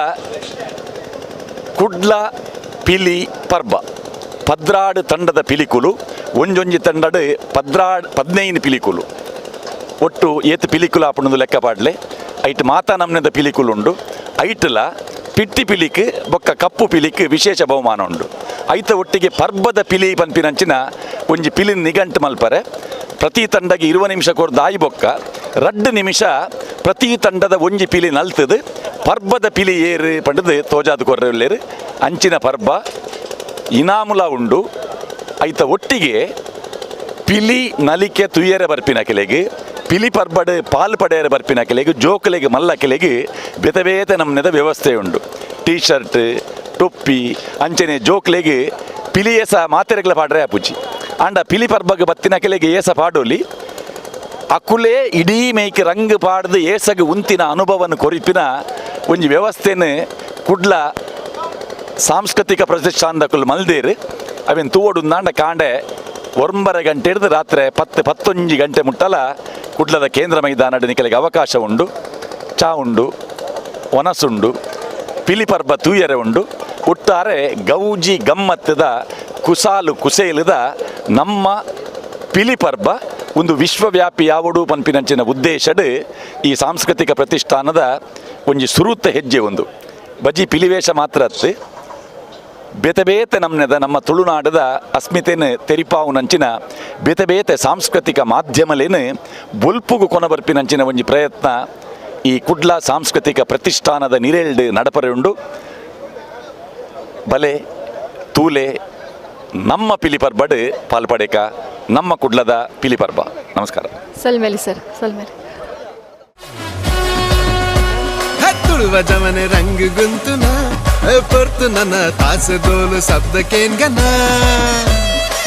Speaker 6: ಕುಡ್ಲ ಪಿಲಿ ಪರ್ಬ. 12 ತಂಡದ ಪಿಲಿಕುಲು ಒಂಜೊಂಜಿ ತಂಡಡ್ 15 ಪಿಲಿಕುಲು ಒಟ್ಟು ಏತ್ ಪಿಲಿಕುಲು ಆಪುಣದು ಲೆಕ್ಕ ಪಾಡ್ಲೆ ಐಟ್ ಮಾತಾ ನಮ್ನೆದ ಪಿಲಿಕುಲು ಉಂಡು. ಐಟ್ಲ ಪಿಟ್ಟಿ ಪಿಲಿಕ್ ಬೊಕ್ಕ ಕಪ್ಪು ಪಿಲಿಕ್ ವಿಶೇಷ ಬಹುಮಾನ ಉಂಡು. ಐತ ಒಟ್ಟಿಗೆ ಪರ್ಬದ ಪಿಲಿ ಪನ್ಪಿನಂಚಿನ ಒಂಜಿ ಪಿಲಿ ನಿಘಂಟು ಮಲ್ಪರೆ ಪ್ರತಿ ತಂಡಗೆ 20 ನಿಮಿಷ ಕೊರ್ದು ಆಯಿ ಬೊಕ್ಕ 2 ನಿಮಿಷ ಪ್ರತಿ ತಂಡದ ಒಂಜಿ ಪಿಲಿ ನಲ್ತದು ಪರ್ಬದ ಪಿಲಿ ಏರು ಪಂಡದು ತೋಜಾದು ಕೊರ್ರೆ ಅಂಚಿನ ಪರ್ಬ ಇನಾಮುಲ ಉಂಡು. ಐತ ಒಟ್ಟಿಗೆ ಪಿಲಿ ನಲಿಕೆ ತುಯ್ಯರೆ ಬರ್ಪಿನ ಕೆಲೆಗೆ ಪಿಲಿ ಪರ್ಬಡ್ ಪಾಲ್ ಪಡೆಯರೆ ಬರ್ಪಿನ ಕೆಲೆಗೆ ಜೋಕುಲೆಗೆ ಮಲ್ಲ ಕೆಲೆಗೆ ಬೇತೆ ಬೇತೆ ನಮ್ನೆದ ವ್ಯವಸ್ಥೆ ಉಂಡು. ಟೀ ಶರ್ಟ್ ಟೊಪ್ಪಿ ಅಂಚನೆ ಜೋಕ್ಲೆಗೆ ಪಿಲಿ ಏಸ ಮಾತೆರೆಗ್ಲ ಪಾಡ್ರೆ ಆಪುಜಿ ಆಂಡ ಪಿಲಿ ಪರ್ಬಗ್ ಬತ್ತಿನ ಕೆಲೆಗೆ ಏಸ ಪಾಡೋಲಿ ಅಕುಲೇ ಇಡೀ ಮೇಯ್ಕ್ ರಂಗ್ ಪಾಡ್ದು ಏಸಗ್ ಉಂತಿನ ಅನುಭವನ ಕೊರಿಪಿನ ಒಂಜಿ ವ್ಯವಸ್ಥೆನ ಕುಡ್ಲ ಸಾಂಸ್ಕೃತಿಕ ಪ್ರತಿಷ್ಠಾನದಕುಲು ಮಲ್ದೇರು. ಅವೇನು ತೂವಡು ನಾಂಡ ಕಾಂಡೆ 9 ಗಂಟೆ ಹಿಡಿದು ರಾತ್ರಿ 10-11 ಗಂಟೆ ಮುಟ್ಟಲ ಕುಡ್ಲದ ಕೇಂದ್ರ ಮೈದಾನಡ್ ನಿಕಲಿಗೆ ಅವಕಾಶ ಉಂಡು. ಚಾ ಉಂಡು, ಒನಸುಂಡು, ಪಿಲಿ ಪರ್ಬ ತೂಯರೆ ಉಂಡು. ಒಟ್ಟಾರೆ ಗೌಜಿ ಗಮ್ಮತ್ತದ ಕುಸಾಲು ಕುಸೇಲದ ನಮ್ಮ ಪಿಲಿ ಪರ್ಬ ಒಂದು ವಿಶ್ವವ್ಯಾಪಿ ಯಾವಡು ಪನ್ಪಿನಂಚಿನ ಉದ್ದೇಶಡ್ ಈ ಸಾಂಸ್ಕೃತಿಕ ಪ್ರತಿಷ್ಠಾನದ ಒಂಜಿ ಸುರುತ್ತ ಹೆಜ್ಜೆ ಒಂದು. ಬಜಿ ಪಿಲಿವೇಷ ಮಾತ್ರ ಅತ್ತೆ ಬೇತೆ ಬೇತೆ ನಮ್ನೆದ ನಮ್ಮ ತುಳುನಾಡದ ಅಸ್ಮಿತೆನ ತೆರಿಪಾವುನಂಚಿನ ಬೇತೆ ಬೇತೆ ಸಾಂಸ್ಕೃತಿಕ ಮಾಧ್ಯಮಲೇನು ಬೊಲ್ಪುಗು ಕೊನಬರ್ಪಿನಂಚಿನ ಒಂಜಿ ಪ್ರಯತ್ನ ಈ ಕುಡ್ಲ ಸಾಂಸ್ಕೃತಿಕ ಪ್ರತಿಷ್ಠಾನದ ನಿರೆಲ್ಡ್ ನಡಪರೆ ಉಂಡು. ಬಲೆ ತೂಲೆ ನಮ್ಮ ಪಿಲಿ ಪರ್ಬಡ್ ಪಾಲ್ಪಡೇಕ ನಮ್ಮ ಕುಡ್ಲದ ಪಿಲಿ ಪರ್ಬ. ನಮಸ್ಕಾರ.
Speaker 2: ಸೊಲ್ಮೆಲಿ ಸರ್, ಸೊಲ್ಮೆಲಿ.
Speaker 1: ತುಳುವ ಜಮನೆ ರಂಗು ಗುಂತುನ ಪೊರ್ತು ನನ್ನ ತಾಸು ದೋಲು ಶಬ್ದಕ್ಕೇನ್ಗನ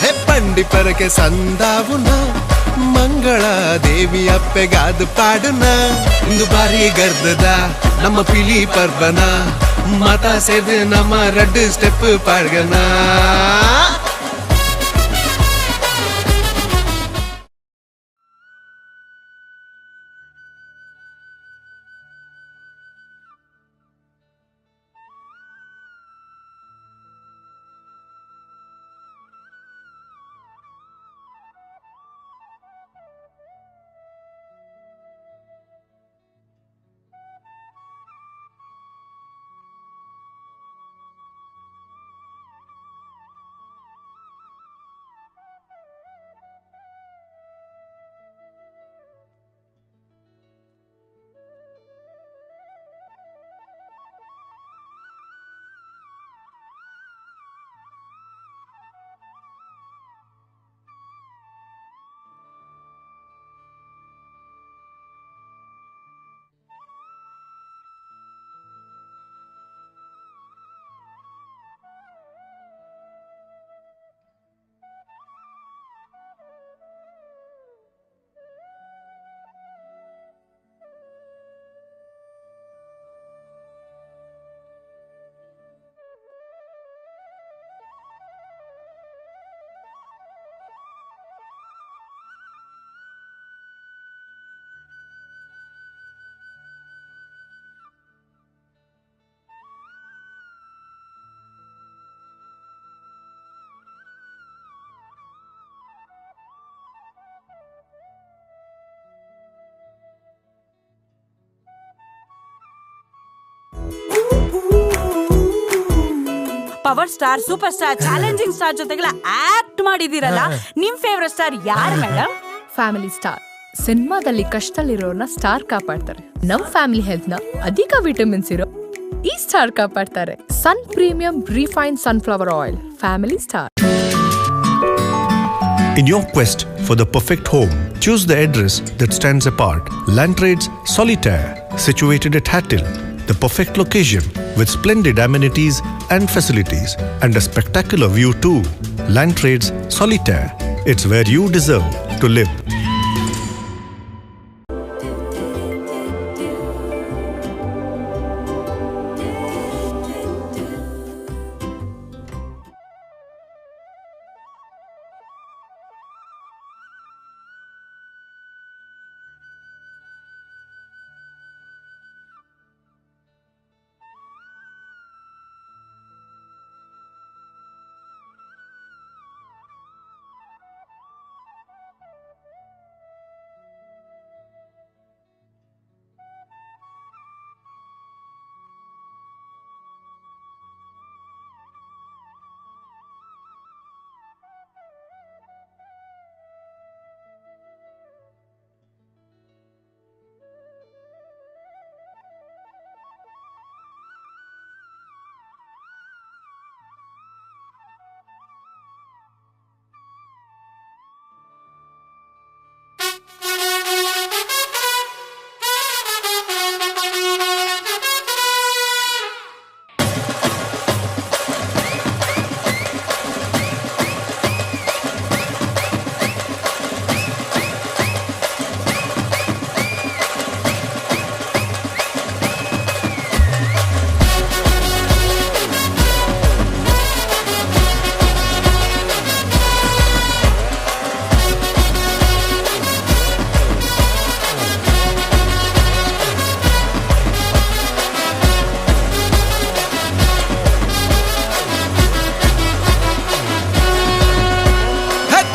Speaker 1: ಹೇ ಪಂಡಿ ಪರಕೆ ಸಂದಾವುನ ಮಂಗಳ ದೇವಿ ಅಪ್ಪೆಗಾದು ಪಾಡುನ ಇಂದು ಬಾರಿ ಗರ್ದದ ನಮ್ಮ ಪಿಲಿ ಪರ್ಬನ. ಮಾತಾ ಸೇದು ನಮ್ಮ ರಡ್ಡು ಸ್ಟೆಪ್ ಪಾಡ್ಗನ.
Speaker 7: Power star, super star, challenging star ಜೊತೆಗೆಲ್ಲ ಆಕ್ಟ್ ಮಾಡಿದೀರಲ್ಲ, ನಿಮ್ ಫೇವರೇಟ್ ಸ್ಟಾರ್ ಯಾರು ಮೇಡಮ್?
Speaker 8: ಫ್ಯಾಮಿಲಿ ಸ್ಟಾರ್ ಸಿನಿಮಾದಲ್ಲಿ ಕಷ್ಟದಲ್ಲಿರೋರ್ನ ಸ್ಟಾರ್ ಕಾಪಾಡ್ತಾರೆ. ನಮ್ ಫ್ಯಾಮಿಲಿ ಹೆಲ್ತ್ ನ ಅಧಿಕ ವಿಟಮಿನ್ಸ್ ಇರೋ ಈ star ಕಾಪಾಡ್ತಾರೆ. Sun premium refine sunflower oil, family star.
Speaker 9: In your quest for the perfect home, choose the address that stands apart. Landtrades Solitaire, situated at Hattil, the perfect location with splendid amenities and facilities and a spectacular view too. Landtrades Solitaire, it's where you deserve to live.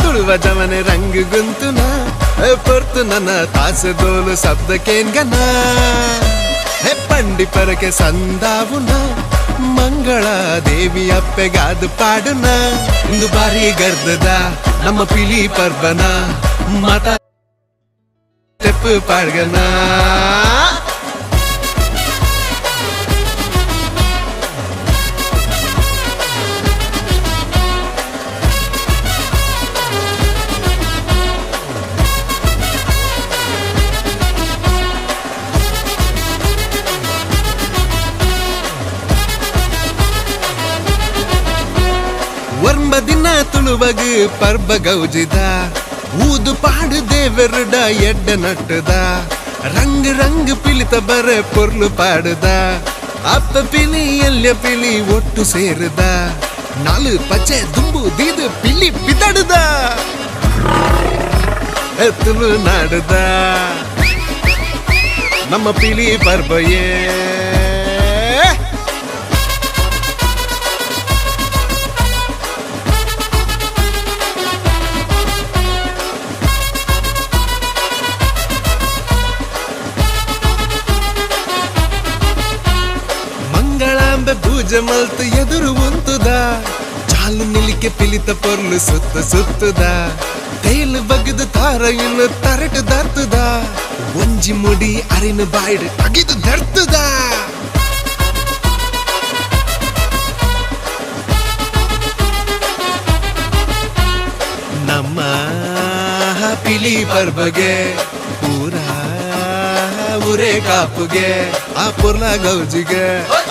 Speaker 1: ತುಳುವ ಜಮನೆ ರಂಗ್ ಗುಂತುನ ಪೊರ್ತು ನನ್ನ ತಾಸೆ ದೋಲು ಶಬ್ದಕ್ಕೇನ್ಗನ ಹೆ ಪಂಡಿ ಪರಕೆ ಸಂದಾವುನ ಮಂಗಳ ದೇವಿ ಅಪ್ಪೆಗಾದು ಪಾಡುನ. ಇಂದು ಬಾರಿ ಗರ್ದದ ನಮ್ಮ ಪಿಲಿ ಪರ್ಬನ ಮಾತಾ ಸ್ಟೆಪ್ ಪಾಡ್ಗನ. ಒರ್ಂಬ ದಿನ ತುಳುವಗು ಪರ್ಬ ಗೌಜಿದ ಊದು ಪಾಡು ದೇವರುಡ ಎಡ್ಡ ನಟ್ಟುದ ರಂಗ್ ರಂಗ್ ಪಿಲಿತ ಬರೆ ಪೊರ್ಲು ಪಾಡುದ. ಅಪ್ಪ ಪಿಲಿ ಎಲ್ಯ ಪಿಲಿ ಒಟ್ಟು ಸೇರುದ, ನಾಲು ಪಚ್ಚೆ ದುಂಬು ದೀದು ಪಿಲಿ ಪಿದಡುದ, ತುಳು ನಾಡುದ ನಮ್ಮ ಪಿಲಿ ಪರ್ಬಯೇ. ಮಂಗಳಾಂಬೆ ಪೂಜೆ ಮಲ್ತು ಎದುರು ಉಂತುದ, ಚಾಲು ನಿಲಿಕೆ ಪಿಲಿತ ಪೊರ್ಲು ಸುತ್ತ ಸುತ್ತುದ, ತೇಲು ಬಗದು ತಾರ ಇನ್ನು ತರಟು ದರ್ತುದ, ಒಂಜಿ ಮುಡಿ ಅರಿನ ಬಾಯ್ಡು ಅಗಿದು ದರ್ತುದ. ನಮ್ಮ ಪಿಲಿ ಪರ್ಬಗೆ ಪೂರ ಊರೇ ಕಾಪುಗೆ, ಆ ಪೊರ್ಲ ಗೌಜಿಗೆ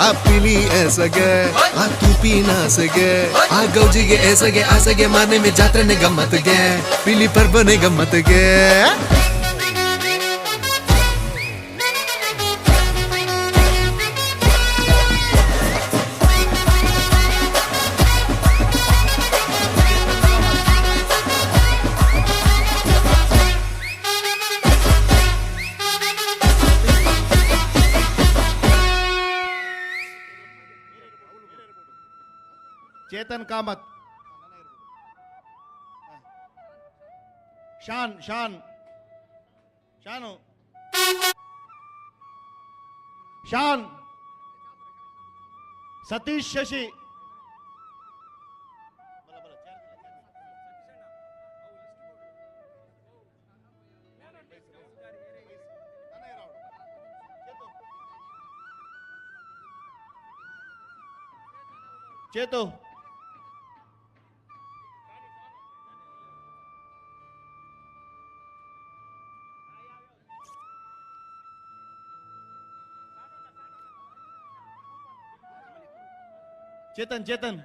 Speaker 1: ಆ ಪಿಲಿ ಎಸಗೆ ಆ ತುಪಿನ ಆಸೆಗೆ, ಆ ಗೌಜಿಗೆ ಎಸಗೆ ಆಸೆಗೆ ಮಾನೆ ಮೇ ಜಾತ್ರೆನೆ ಗಮ್ಮತ್ಗೆ, ಪಿಲಿ ಪರ್ಬನೆ ಗಮ್ಮತ್ಗೆ.
Speaker 10: ಚೇತನ್ ಕಾಮತ್, ಶಾನ್ ಶಾನ್ ಶಾನು ಶಾನ್, ಸತೀಶ್ ಶಶಿ, ಚೇತು, ಚೇತನ್ ಚೇತನ್,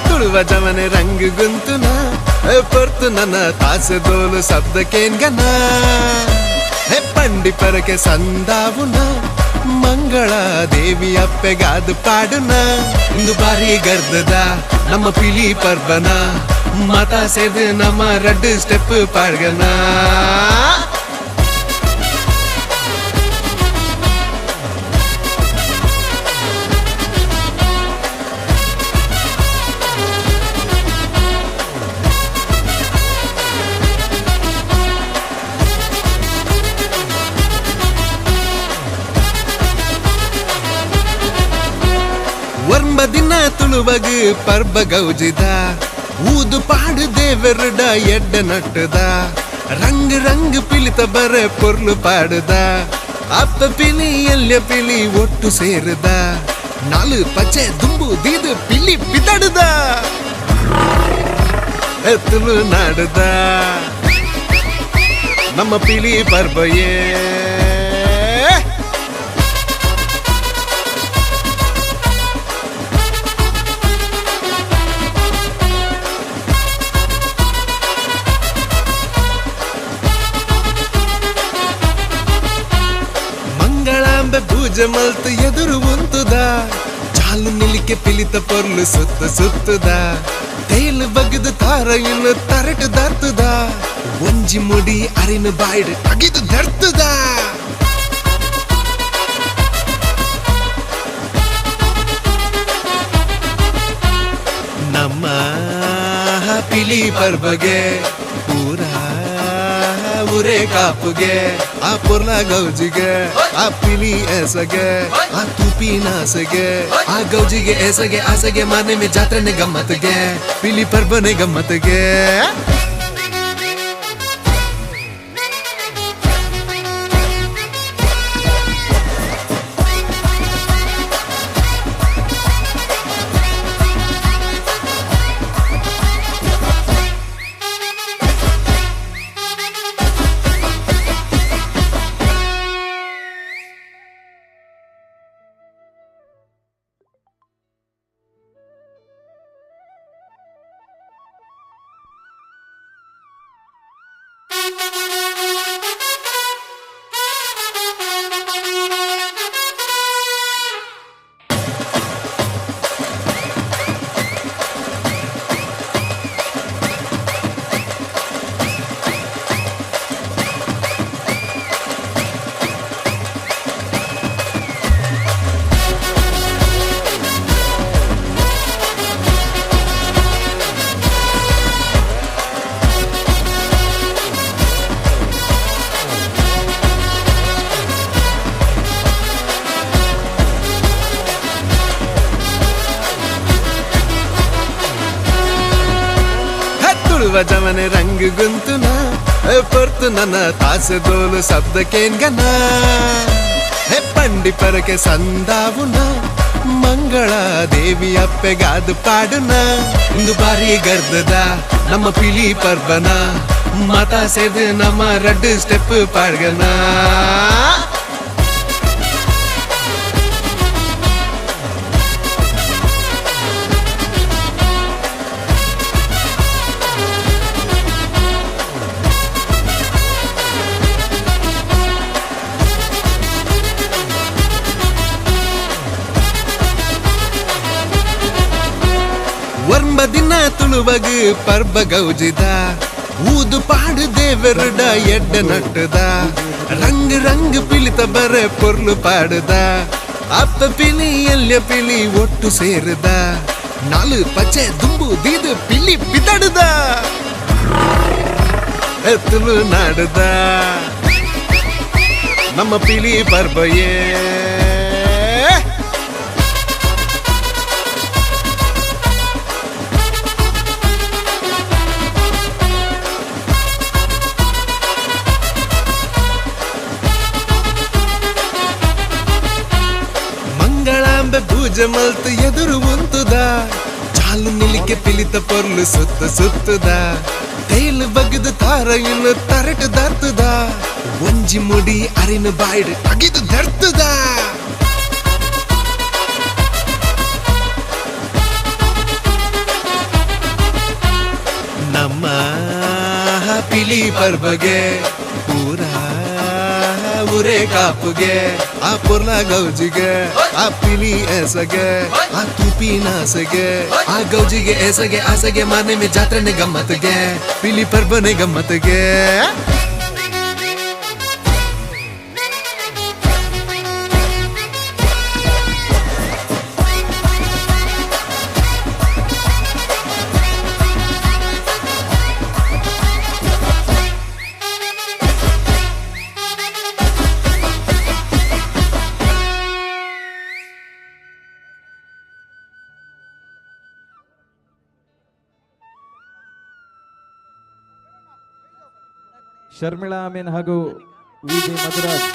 Speaker 1: ತುಳುವ ಜವನೆ ರಂಗು ಗುಂತುನ ಪೊರ್ತು ನನ್ನ ತಾಸೆ ದೋಲು ಶಬ್ದಕ್ಕೇನ್ಗನ, ಹೇ ಪಂಡಿ ಪರಕೆ ಸಂದಾವುನ ಮಂಗಳ ದೇವಿ ಅಪ್ಪೆಗಾದು ಪಾಡುನ, ಇಂದು ಬಾರಿ ಗರ್ದದ ನಮ್ಮ ಪಿಲಿ ಪರ್ಬನ, ಮಾತಾ ಸೇದು ನಮ್ಮ ರಡ್ಡು ಸ್ಟೆಪ್ ಪಾಡ್ಗನ. ಒರ್ಂಬ ದಿನ ತುಳುವಗು ಪರ್ಬ ಗೌಜಿದ, ಊದು ಪಾಡು ದೇವರುಡ ಎಡ್ಡ ನಟ್ಟುದ, ರಂಗ್ ರಂಗ್ ಪಿಲಿತ ಬರೆ ಪೊರ್ಲು ಪಾಡುದ, ಅಪ್ಪ ಪಿಲಿ ಎಲ್ಯ ಪಿಲಿ ಒಟ್ಟು ಸೇರುದ, ನಾಲು ಪಚ್ಚೆ ದುಂಬು ದೀದು ಪಿಲಿ ಪಿದಡುದ, ತುಳು ನಾಡುದ ನಮ್ಮ ಪಿಲಿ ಪರ್ಬಯೇ. ಮಂಗಳಾಂಬೆ ಪೂಜೆ ಮಲ್ತು ಎದುರು ಉಂತುದ, ಚಾಲು ನಿಲಿಕೆ ಪಿಲಿತ ಪೊರ್ಲು ಸುತ್ತ ಸುತ್ತುದ, ತೇಲು ಬಗ್ದು ತಾರ ಇನ್ನು ತರಟು ದರ್ತುದ, ಒಂಜಿ ಮುಡಿ ಅರಿನ ಬಾಯ್ಡು ಅಗಿದು ದರ್ತುದ. ನಮ್ಮ ಪಿಲಿ ಪರ್ಬಗೆ ಪೂರ ಊರೇ ಕಾಪುಗೆ, ಆ ಪೊರ್ಲ ಗೌಜಿಗೆ ಆ ಪಿಲಿ ಎಸಗೆ ಆ ತುಪಿನ ಆಸೆಗೆ, ಆ ಗೌಜಿಗೆ ಎಸಗೆ ಆಸೆಗೆ ಮನೆ ಮೇ ಜಾತ್ರೆನೆ ಗಮ್ಮತ್ಗೆ, ಪಿಲಿ ಪರ್ಬನೆ ಗಮ್ಮತ್ಗೆ. ತುಳುವ ಜವನೆ ರಂಗು ಗುಂತುನ ಪೊರ್ತು ನನ್ನ ತಾಸೆ ದೋಲು ಶಬ್ದಕ್ಕೇನ್ಗನ, ಹೇ ಪಂಡಿ ಪರಕೆ ಸಂದಾವುನ ಮಂಗಳ ದೇವಿ ಅಪ್ಪೆಗಾದು ಪಾಡುನ, ಇಂದು ಬಾರಿ ಗರ್ದದ ನಮ್ಮ ಪಿಲಿ ಪರ್ಬನ, ಮಾತಾ ಸೇದು ನಮ್ಮ ರಡ್ಡು ಸ್ಟೆಪ್ ಪಾಡ್ಗನ. ಒರ್ಂಬ ದಿನ ತುಳುವಗು ಪರ್ಬ ಗೌಜಿದ, ಊದು ಪಾಡು ದೇವರುಡ ಎಡ್ಡ ನಟ್ಟುದ, ರಂಗ್ ರಂಗ್ ಪಿಲಿತ ಬರೆ ಪೊರ್ಲು ಪಾಡುದ, ಅಪ್ಪ ಪಿಲಿ ಎಲ್ಯ ಪಿಲಿ ಒಟ್ಟು ಸೇರುದ, ನಾಲು ಪಚ್ಚೆ ದುಂಬು ದೀದು ಪಿಲಿ ಪಿದಡುದ, ತುಳು ನಾಡುದ ನಮ್ಮ ಪಿಲಿ ಪರ್ಬಯೇ. ಮಂಗಳಾಂಬೆ ಪೂಜೆ ಮಲ್ತು ಎದುರು ಉಂತುದ, ಚಾಲು ನಿಲಿಕೆ ಪಿಲಿತ ಪೊರ್ಲು ಸುತ್ತ ಸುತ್ತುದ, ತೇಲು ಬಗ್ದು ತಾರ ಇನ್ನು ತರಟು ದರ್ತುದ, ಒಂಜಿ ಮುಡಿ ಅರಿನ ಬಾಯ್ಡು ಅಗಿದು ದರ್ತುದ. ನಮ್ಮ ಪಿಲಿ ಪರ್ಬಗೆ ಪೂರ ಊರೇ ಕಾಪುಗೆ, ಆ ಪೊರ್ಲ ಗೌಜಿಗೆ ಆ ಪಿಲಿ ಎಸಗೆ ಆ ತುಪಿನ ಆಸೆಗೆ, ಆ ಗೌಜಿಗೆ ಎಸಗೆ ಆಸೆಗೆ ಮನೆ ಮೇ ಜಾತ್ರೆನೆ ಗಮ್ಮತ್ಗೆ, ಪಿಲಿ ಪರ್ಬನೆ ಗಮ್ಮತ್ಗೆ.
Speaker 11: ಶರ್ಮಿಳಾ ಅಮೀನ್ ಹಾಗೂ ವಿ ಜೆ ಮಧುರಾಜ್.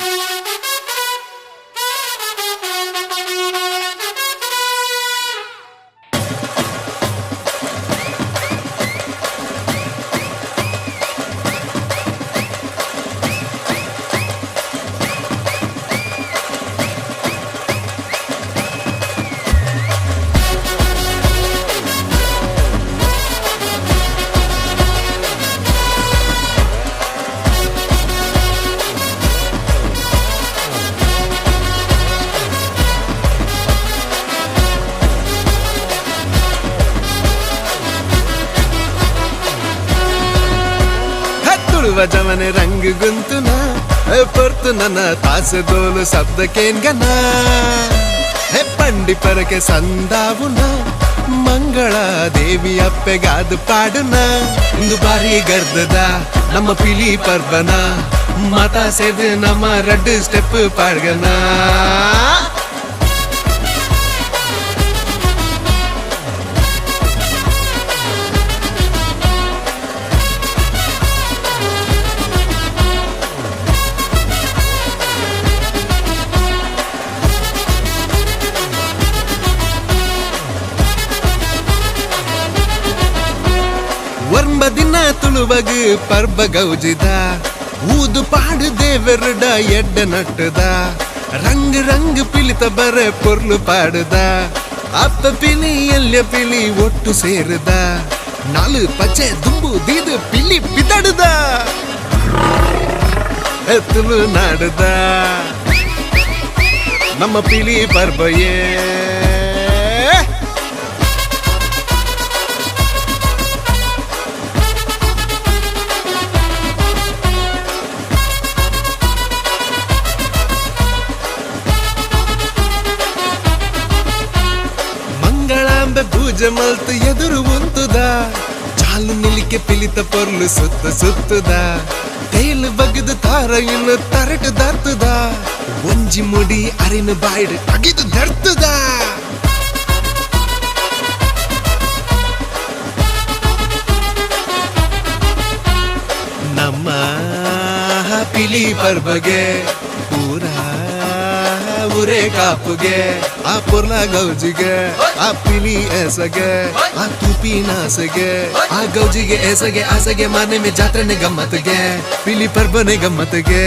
Speaker 1: ತುಳುವ ಜಮನೆ ರಂಗ್ ಗುಂತುನ ಪೊರ್ತು ನನ್ನ ತಾಸೆ ದೋಲು ಶಬ್ದಕ್ಕೇನ್ಗನ ಹೆ ಪಂಡಿ ಪರಕೆ ಸಂದಾವುನ ಮಂಗಳ ದೇವಿ ಅಪ್ಪೆಗಾದು ಪಾಡುನ. ಇಂದು ಬಾರಿ ಗರ್ದದ ನಮ್ಮ ಪಿಲಿ ಪರ್ಬನ ಮಾತಾ ಸೇದು ನಮ್ಮ ರಡ್ಡು ಸ್ಟೆಪ್ ಪಾಡ್ಗನ. ಒರ್ಂಬ ದಿನ ತುಳುವಗು ಪರ್ಬ ಗೌಜಿದ ಊದು ಪಾಡು ದೇವರುಡ ಎಡ್ಡ ನಟ್ಟುದ ರಂಗ್ ರಂಗ್ ಪಿಲಿತ ಬರೆ ಪೊರ್ಲು ಪಾಡುದ ಅಪ್ಪ ಪಿಲಿ ಎಲ್ಯ ಪಿಲಿ ಒಟ್ಟು ಸೇರುದ ನಾಲು ಪಚ್ಚೆ ದುಂಬು ದೀದು ಪಿಲಿ ಪಿದಡುದ ತುಳು ನಾಡುದ ನಮ್ಮ ಪಿಲಿ ಪರ್ಬಯೇ. ಮಂಗಳಾಂಬೆ ಪೂಜೆ ಮಲ್ತು ಎದುರು ಉಂತುದ ಚಾಲು ನಿಲಿಕೆ ಪಿಲಿತ ಪೊರ್ಲು ಸುತ್ತ ಸುತ್ತುದ ತೇಲು ಬಗದು ತಾರ ಇನ್ನು ತರಟು ದರ್ತುದ ಒಂಜಿ ಮುಡಿ ಅರಿನ ಬಾಯ್ಡು ಅಗಿದು ದರ್ತುದ. ನಮ್ಮ ಪಿಲಿ ಪರ್ಬಗೆ ಪೂರ ಊರೇ ಕಾಪುಗೆ ಆ ಪೊರ್ಲ ಗೌಜಿಗೆ ಆ ಪಿಲಿ ಎಸಗೆ ಆ ತುಪಿ ನಾಸಗೆ ಆ ಗೌಜಿಗೆ ಎಸಗೆ ಆಸಗೆ ಮಾನೆ ಮೇ ಜಾತ್ರೆನೆ ಗಮ್ಮತ್ಗೆ ಪಿಲಿ ಪರ್ಬನೆ ಗಮ್ಮತ್ಗೆ.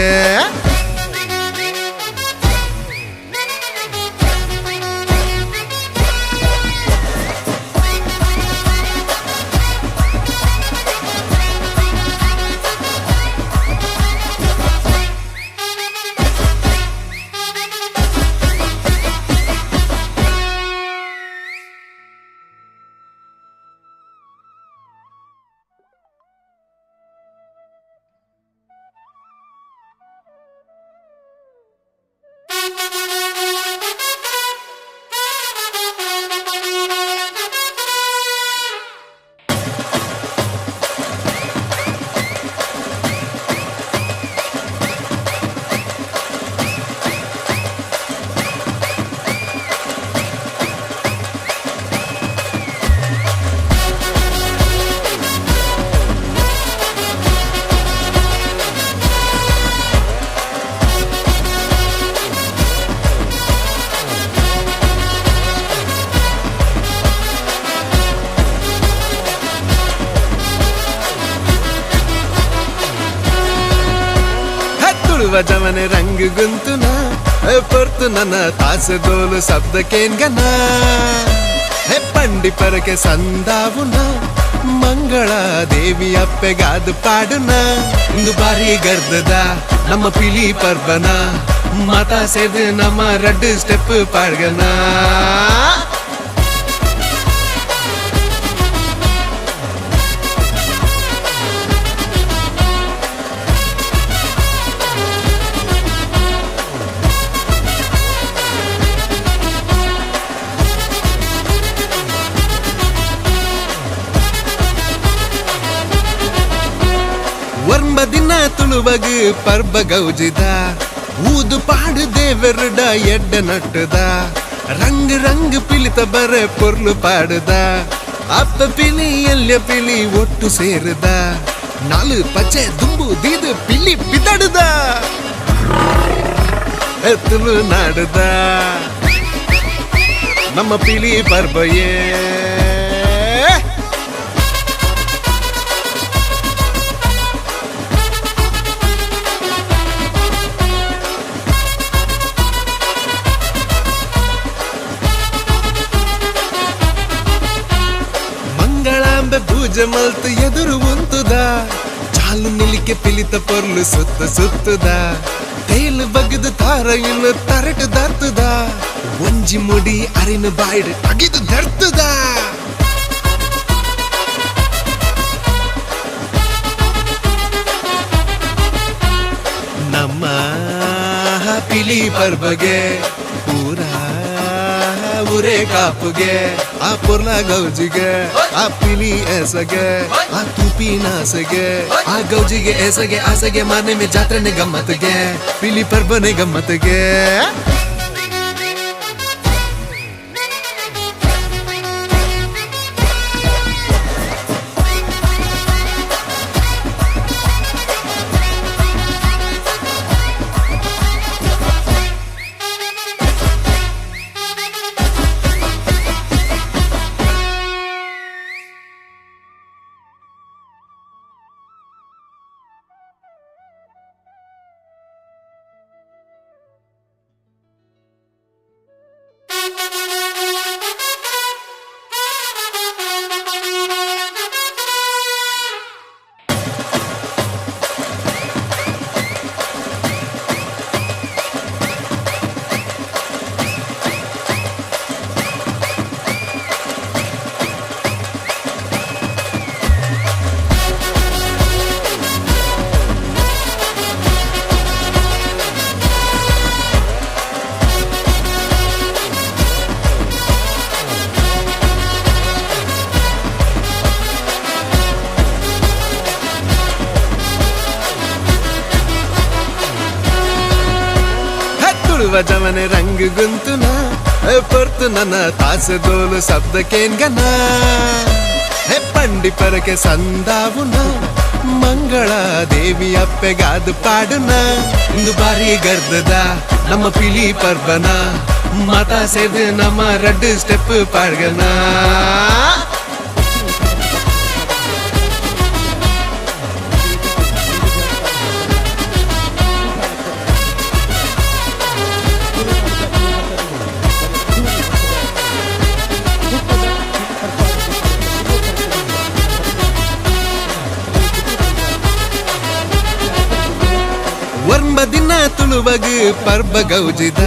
Speaker 1: ತುಳುವ ಜಮನೆ ರಂಗ್ ಗುಂತುನ ಪೊರ್ತು ನನ್ನ ತಾಸೆ ದೋಲು ಶಬ್ದಕ್ಕೇನ್ಗನ ಹೆ ಪಂಡಿ ಪರಕೆ ಸಂದಾವುನ ಮಂಗಳ ದೇವಿ ಅಪ್ಪೆಗಾದು ಪಾಡುನ. ಇಂದು ಬಾರಿ ಗರ್ದದ ನಮ್ಮ ಪಿಲಿ ಪರ್ಬನ ಮಾತಾ ಸೇದು ನಮ್ಮ ರಡ್ಡು ಸ್ಟೆಪ್ ಪಾಡ್ಗನ. ಒರ್ಂಬ ದಿನ ತುಳುವಗು ಪರ್ಬ ಗೌಜಿದ ಊದು ಪಾಡು ದೇವರುಡ ಎಡ್ಡ ನಟ್ಟುದ ರಂಗ್ ರಂಗ್ ಪಿಲಿತ ಬರೆ ಪೊರ್ಲು ಪಾಡುದ ಅಪ್ಪ ಪಿಲಿ ಎಲ್ಯ ಪಿಲಿ ಒಟ್ಟು ಸೇರುದ ನಾಲು ಪಚ್ಚೆ ದುಂಬು ದೀದು ಪಿಲಿ ಪಿದಡುದ ತುಳುನಾಡುದ ನಮ್ಮ ಪಿಲಿ ಪರ್ಬಯೇ. ಮಂಗಳಾಂಬೆ ಪೂಜೆ ಮಲ್ತು ಎದುರು ಉಂತುದ ಚಾಲು ನಿಲಿಕೆ ಪಿಲಿತ ಪೊರ್ಲು ಸುತ್ತ ಸುತ್ತುದ ತೇಲು ಬಗ್ದು ತಾರ ಇನ್ನು ತರಟು ದರ್ತುದ ಒಂಜಿ ಮುಡಿ ಅರಿನ ಬಾಯ್ಡು ಅಗಿದು ದರ್ತುದ. ನಮ್ಮ ಪಿಲಿ ಪರ್ಬಗೆ ಪೂರ ಊರೇ ಕಾಪುಗೆ ಆ ಪೊರ್ಲ ಗೌಜಿಗೆ ಆ ಪಿಲಿ ಎಸಗೆ ಆ ತೂಪಿನ ಆಸೆಗೆ ಆ ಗೌಜಿಗೆ ಎಸಗೆ ಆಸೆಗೆ ಮಾನೆ ಮೇ ಜಾತ್ರೆನೆ ಗಮ್ಮತ್ಗೆ ಪಿಲಿ ಪರ್ಬನೆ ಗಮ್ಮತ್ಗೆ. ತುಳುವ ಜವನೆ ರಂಗು ಗುಂತುನ ಪೊರ್ತು ನನ್ನ ತಾಸೆ ದೋಲು ಶಬ್ದಕ್ಕೇನ್ಗನ ಹೇ ಪಂಡಿ ಪರಕೆ ಸಂದಾವುನ ಮಂಗಳ ದೇವಿ ಅಪ್ಪೆಗಾದು ಪಾಡುನ ಇಂದು ಬಾರಿ ಗರ್ದದ ನಮ್ಮ ಪಿಲಿ ಪರ್ಬನ ಮಾತಾ ಸೇದು ನಮ್ಮ ರಡ್ಡು ಸ್ಟೆಪ್ ಪಾಡ್ಗನ. ಒರ್ಂಬ ದಿನ ತುಳುವಗು ಪರ್ಬ ಗೌಜಿದ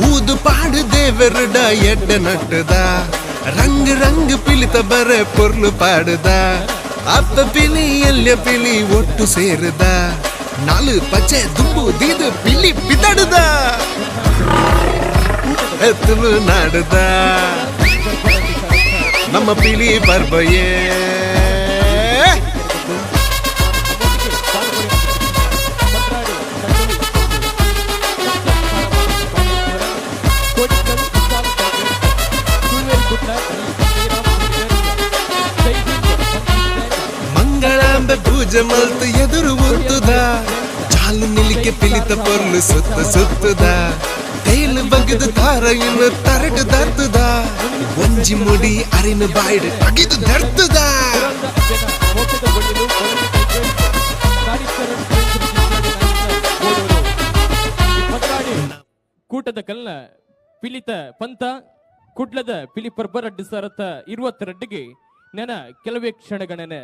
Speaker 1: ಊದು ಪಾಡು ದೇವರುಡ ಎಡ್ಡೆ ನಟ್ಟುದ ರಂಗ್ ರಂಗ್ ಪಿಲಿತ ಬರೆ ಪೊರ್ಲು ಪಾಡುದ ಅಪ್ಪ ಪಿಲಿ ಎಲ್ಯ ಪಿಲಿ ಒಟ್ಟು ಸೇರುದ ನಾಲು ಪಚ್ಚೆ ದುಂಬು ದೀದು ಪಿಲಿ ಪಿದಡುದ ತುಳುನಾಡುದ ನಮ್ಮ ಪಿಲಿ ಪರ್ಬಯೇ. ಮಂಗಳಾಂಬೆ ಪೂಜೆ ಮಲ್ತು ಎದುರು ಉಂತುದ ಚಾಲು ನಿಲಿಕೆ ಪಿಲಿತ ಪೊರ್ಲು ಸುತ್ತ ಸುತ್ತುದ ತೇಲು ಬಗ್ದು ತಾರ ಇನ್ನು ತರಟು ದರ್ತುದ ಒಂಜಿ ಮುಡಿ ಅರಿನ ಬಾಯ್ಡು ಅಗಿದು ದರ್ತುದ.
Speaker 11: ಕೂಟದ ಕಲ್ನ ಪಿಲಿತ ಪಂತ ಕುಡ್ಲದ ಪಿಲಿ ಪರ್ಬ ರಡ್ಡು ಸಾರತ್ತ 22ಗೆ ನೆನ ಕೆಲವೇ ಕ್ಷಣಗಣನೆ.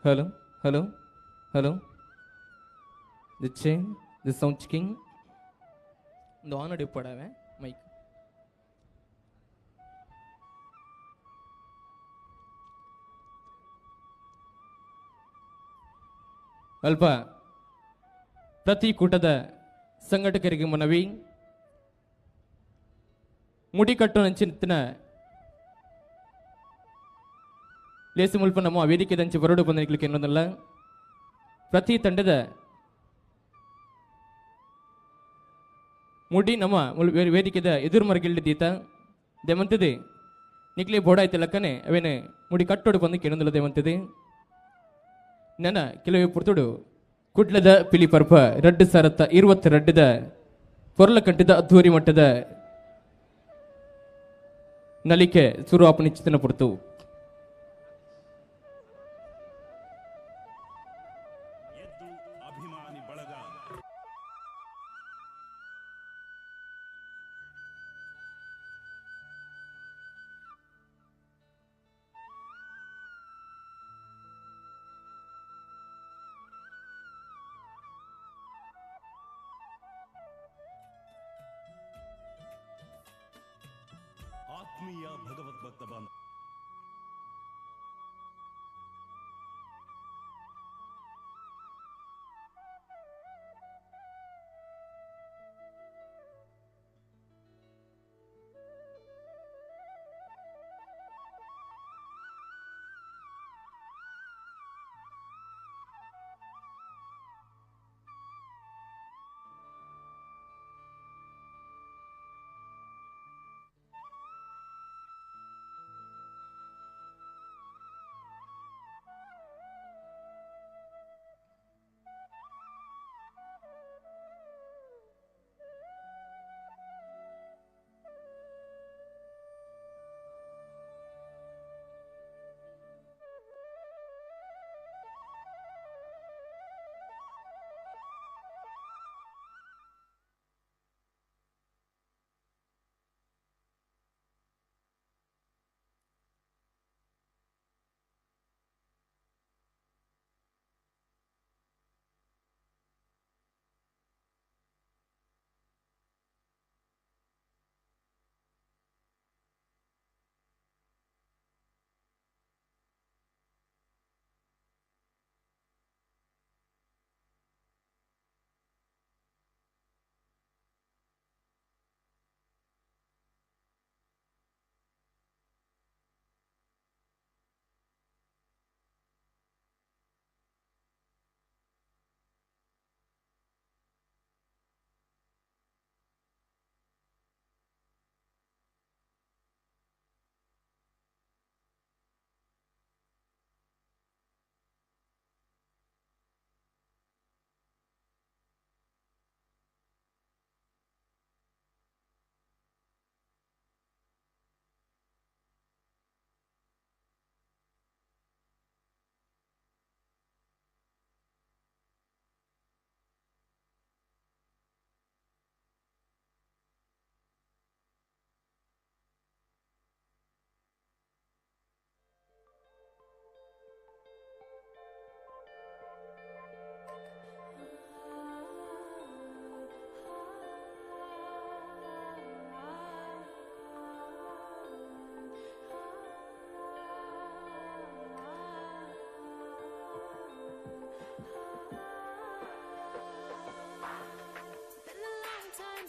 Speaker 11: Hello hello hello the chain the sound checking இந்த ஆன் அடிப்படாவே மைக். ಅಲ್ಪ ಪ್ರತಿ ಕೂಟದ ಸಂಘಟಕರಿಗೆ ಮನವಿ, ಮುಡಿಕಟ್ಟು ನಂಚಿನ ಲೇಸು ಮುಲ್ಪ ನಮ್ಮ ವೇದಿಕೆದಂಚಿ ಬರಡು ಬಂದಿಕ್ಲಿಕ್ಕೆ ಎನ್ನೋದಲ್ಲ. ಪ್ರತಿ ತಂಡದ ಮುಡಿ ನಮ್ಮ ವೇದಿಕೆದ ಎದುರು ಮರಗಿಲ್ದಿದ್ದೀತ ದೇಮಂತದೆ ನಿಕ್ಲೆ ಬೋಡಾಯ್ತು ಲಕ್ಕನೆ ಅವೇನೆ ಮುಡಿ ಕಟ್ಟೋಡು ಬಂದು ಕೆಣದಲ್ಲ ದೇವಂತದೆ. ನನ್ನ ಕೆಲವೇ ಪುರ್ತುಡು ಕುಡ್ಲದ ಪಿಲಿ ಪರ್ಪ 2022 ಪೊರ್ಲ ಕಟ್ಟಿದ ಅದ್ಧೂರಿ ಮಟ್ಟದ ನಲಿಕೆ ಸುರು ಅಪನಿಚಿತನ ಪುರ್ತು.
Speaker 9: ಆತ್ಮೀಯ ಭಗವದ್ಭಕ್ತ ಬಾಂಧವ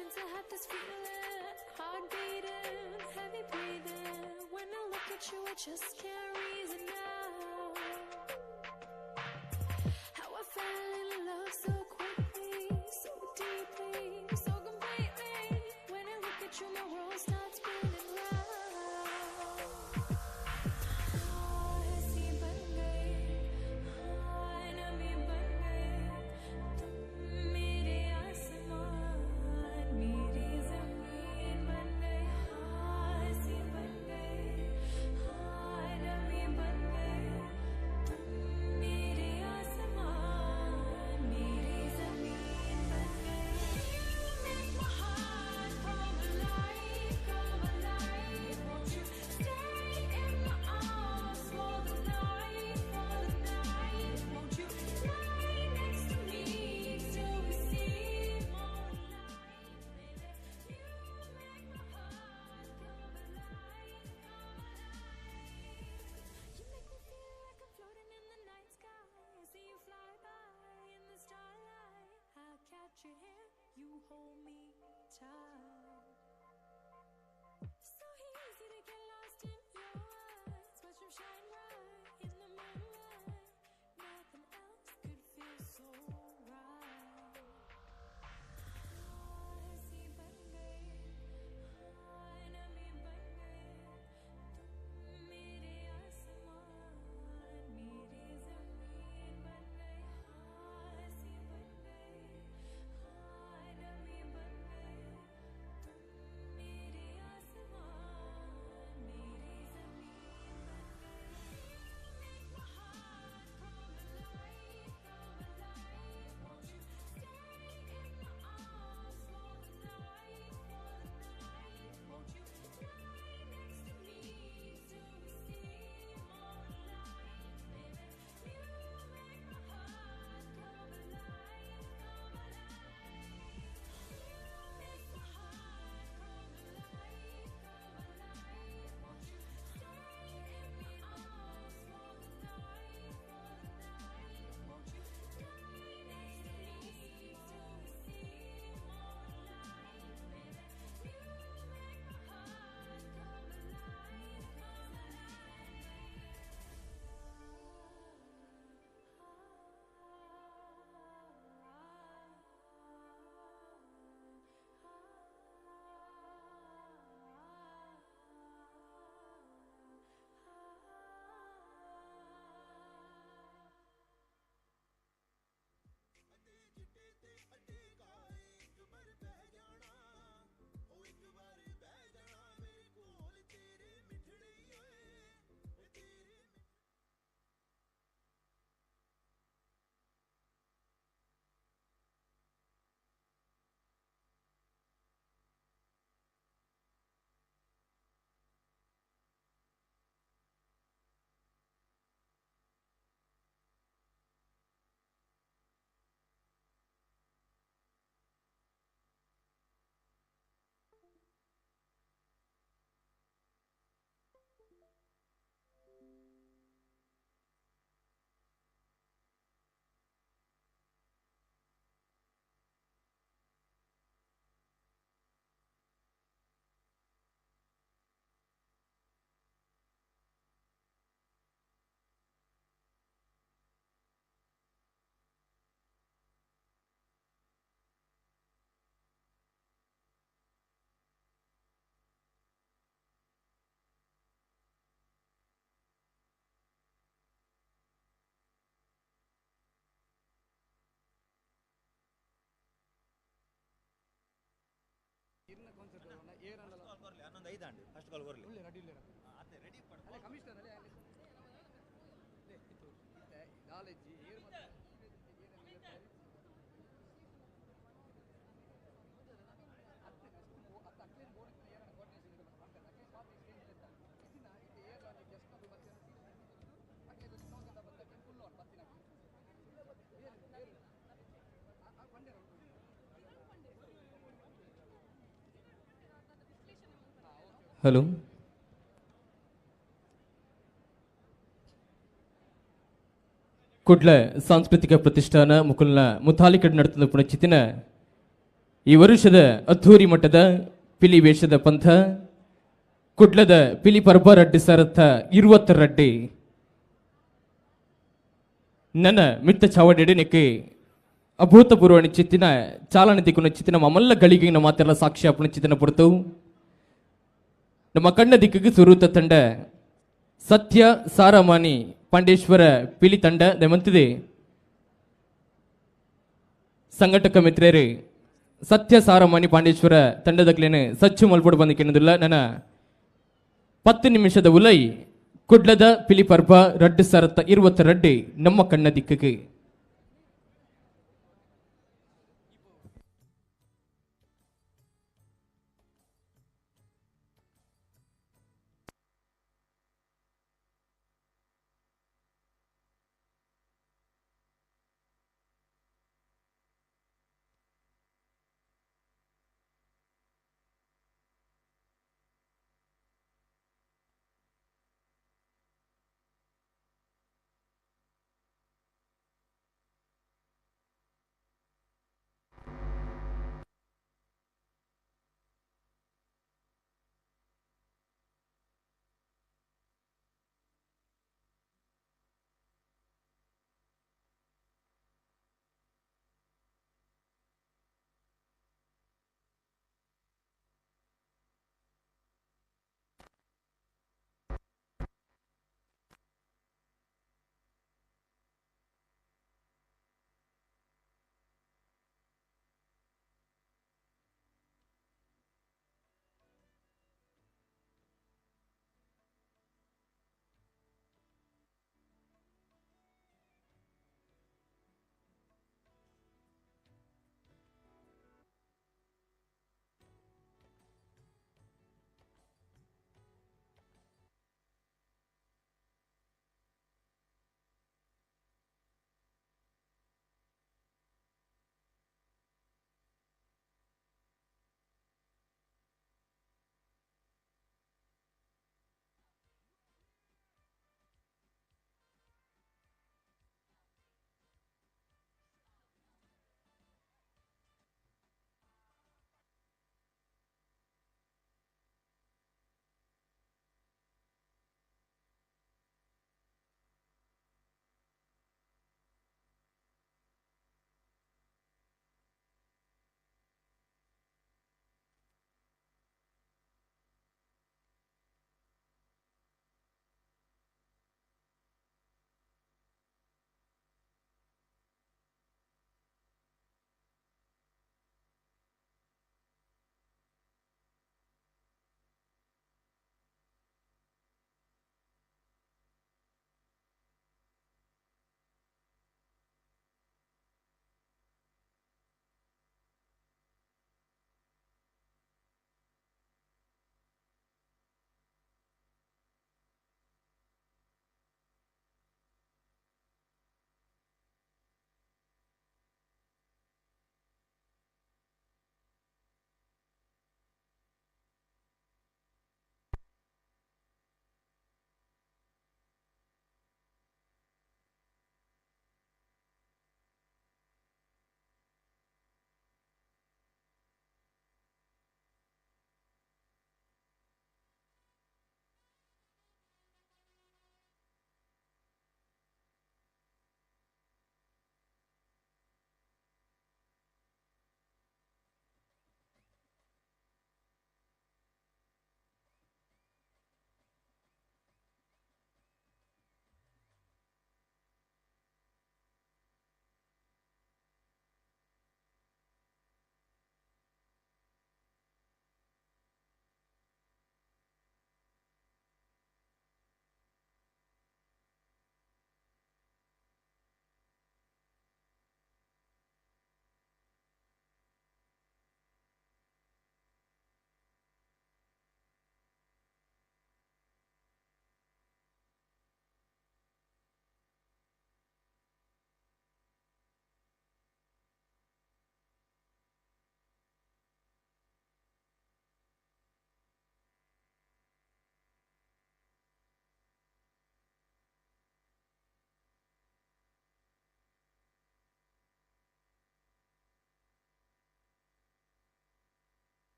Speaker 12: Since I had this feeling, heart beating, heavy breathing. When I look at you, I just can't reason now. How I fell in love so quickly, so deeply, so completely. When I look at you, my world starts spinning round. ऐसी बन गई, हाँ नमी बन गई, तुम मेरे आसमान, मेरी जमीन बन गई, हाँ ऐसी बन गई, हाँ नमी। child. So easy to get lost in your eyes. Watch 'em shine bright in the moonlight. Nothing else could feel so right. हंसी बन गए, हाँ नमी बन गए, तुम मेरे आसमान, मेरी जमीन बन गए। हाँ हंसी बन गए, हाँ नमी बन गए, तुम मेरे आसमान, मेरी जमीन बन गए। You make my heart come alive, come alive. Won't you stay in my arms for the night, for the night? Won't you lie next to me till we see morning light, baby? You make my heart come alive, come alive. You make my heart come alive, come alive. Won't you stay in my arms for the night, for the night? Won't you lie next to me till we see morning light, baby? You make my heart come alive, come alive.
Speaker 11: Hello. Kudla ಸಾಂಸ್ಕೃತಿಕ ಪ್ರತಿಷ್ಠಾನ ಮುಕುಲ್ನ ಮುಥಾಲಿಕಡ್ ನಡೆತದ ಪುಣಚಿತಿನ ಈ ವರುಷದ ಅದ್ಧೂರಿ ಮಟ್ಟದ ಪಿಲಿ ವೇಷದ ಪಂಥ ಕುಡ್ಲದ ಪಿಲಿ ಪರ್ಬ ರಡ್ಡಿ ಸರಥ 20 ರಡ್ಡಿ ನನ್ನ ಮಿತ್ತ ಚಾವಡಿಡನಿಕ್ಕೆ ಅಭೂತಪೂರ್ವ ನಿಶ್ಚಿತಿನ ಚಾಲನೆ ದಿಕ್ಕು ನಿಶ್ಚಿತಿನ ಮಮಲ್ಲ ಗಳಿಗೆನ ಮಾತೆಲ್ಲ ಸಾಕ್ಷಿ ಅಪನಿಚಿತನ ಪುರತು ನಮ್ಮ ಕಣ್ಣ ದಿಕ್ಕಿಗೆ ಸುರೂತ ತಂಡ ಸತ್ಯ ಸಾರಮಾನಿ ಪಾಂಡೇಶ್ವರ ಪಿಲಿ ತಂಡ ದಮಂತಿದೆ. ಸಂಘಟಕ ಮಿತ್ರರೇ, ಸತ್ಯ ಸಾರಮಾನಿ ಪಾಂಡೇಶ್ವರ ತಂಡದಕ್ಲೇನೆ ಸಚ್ಚು ಮಲ್ಪಡು ಬಂದಕ್ಕೆನ್ನದಿಲ್ಲ. ನನ್ನ 10 ನಿಮಿಷದ ಉಲೈ ಕುಡ್ಲದ ಪಿಲಿ ಪರ್ಬ ರಡ್ಡು ಸರತ್ತ 20 ರಡ್ಡಿ ನಮ್ಮ ಕಣ್ಣ ದಿಕ್ಕಿಗೆ.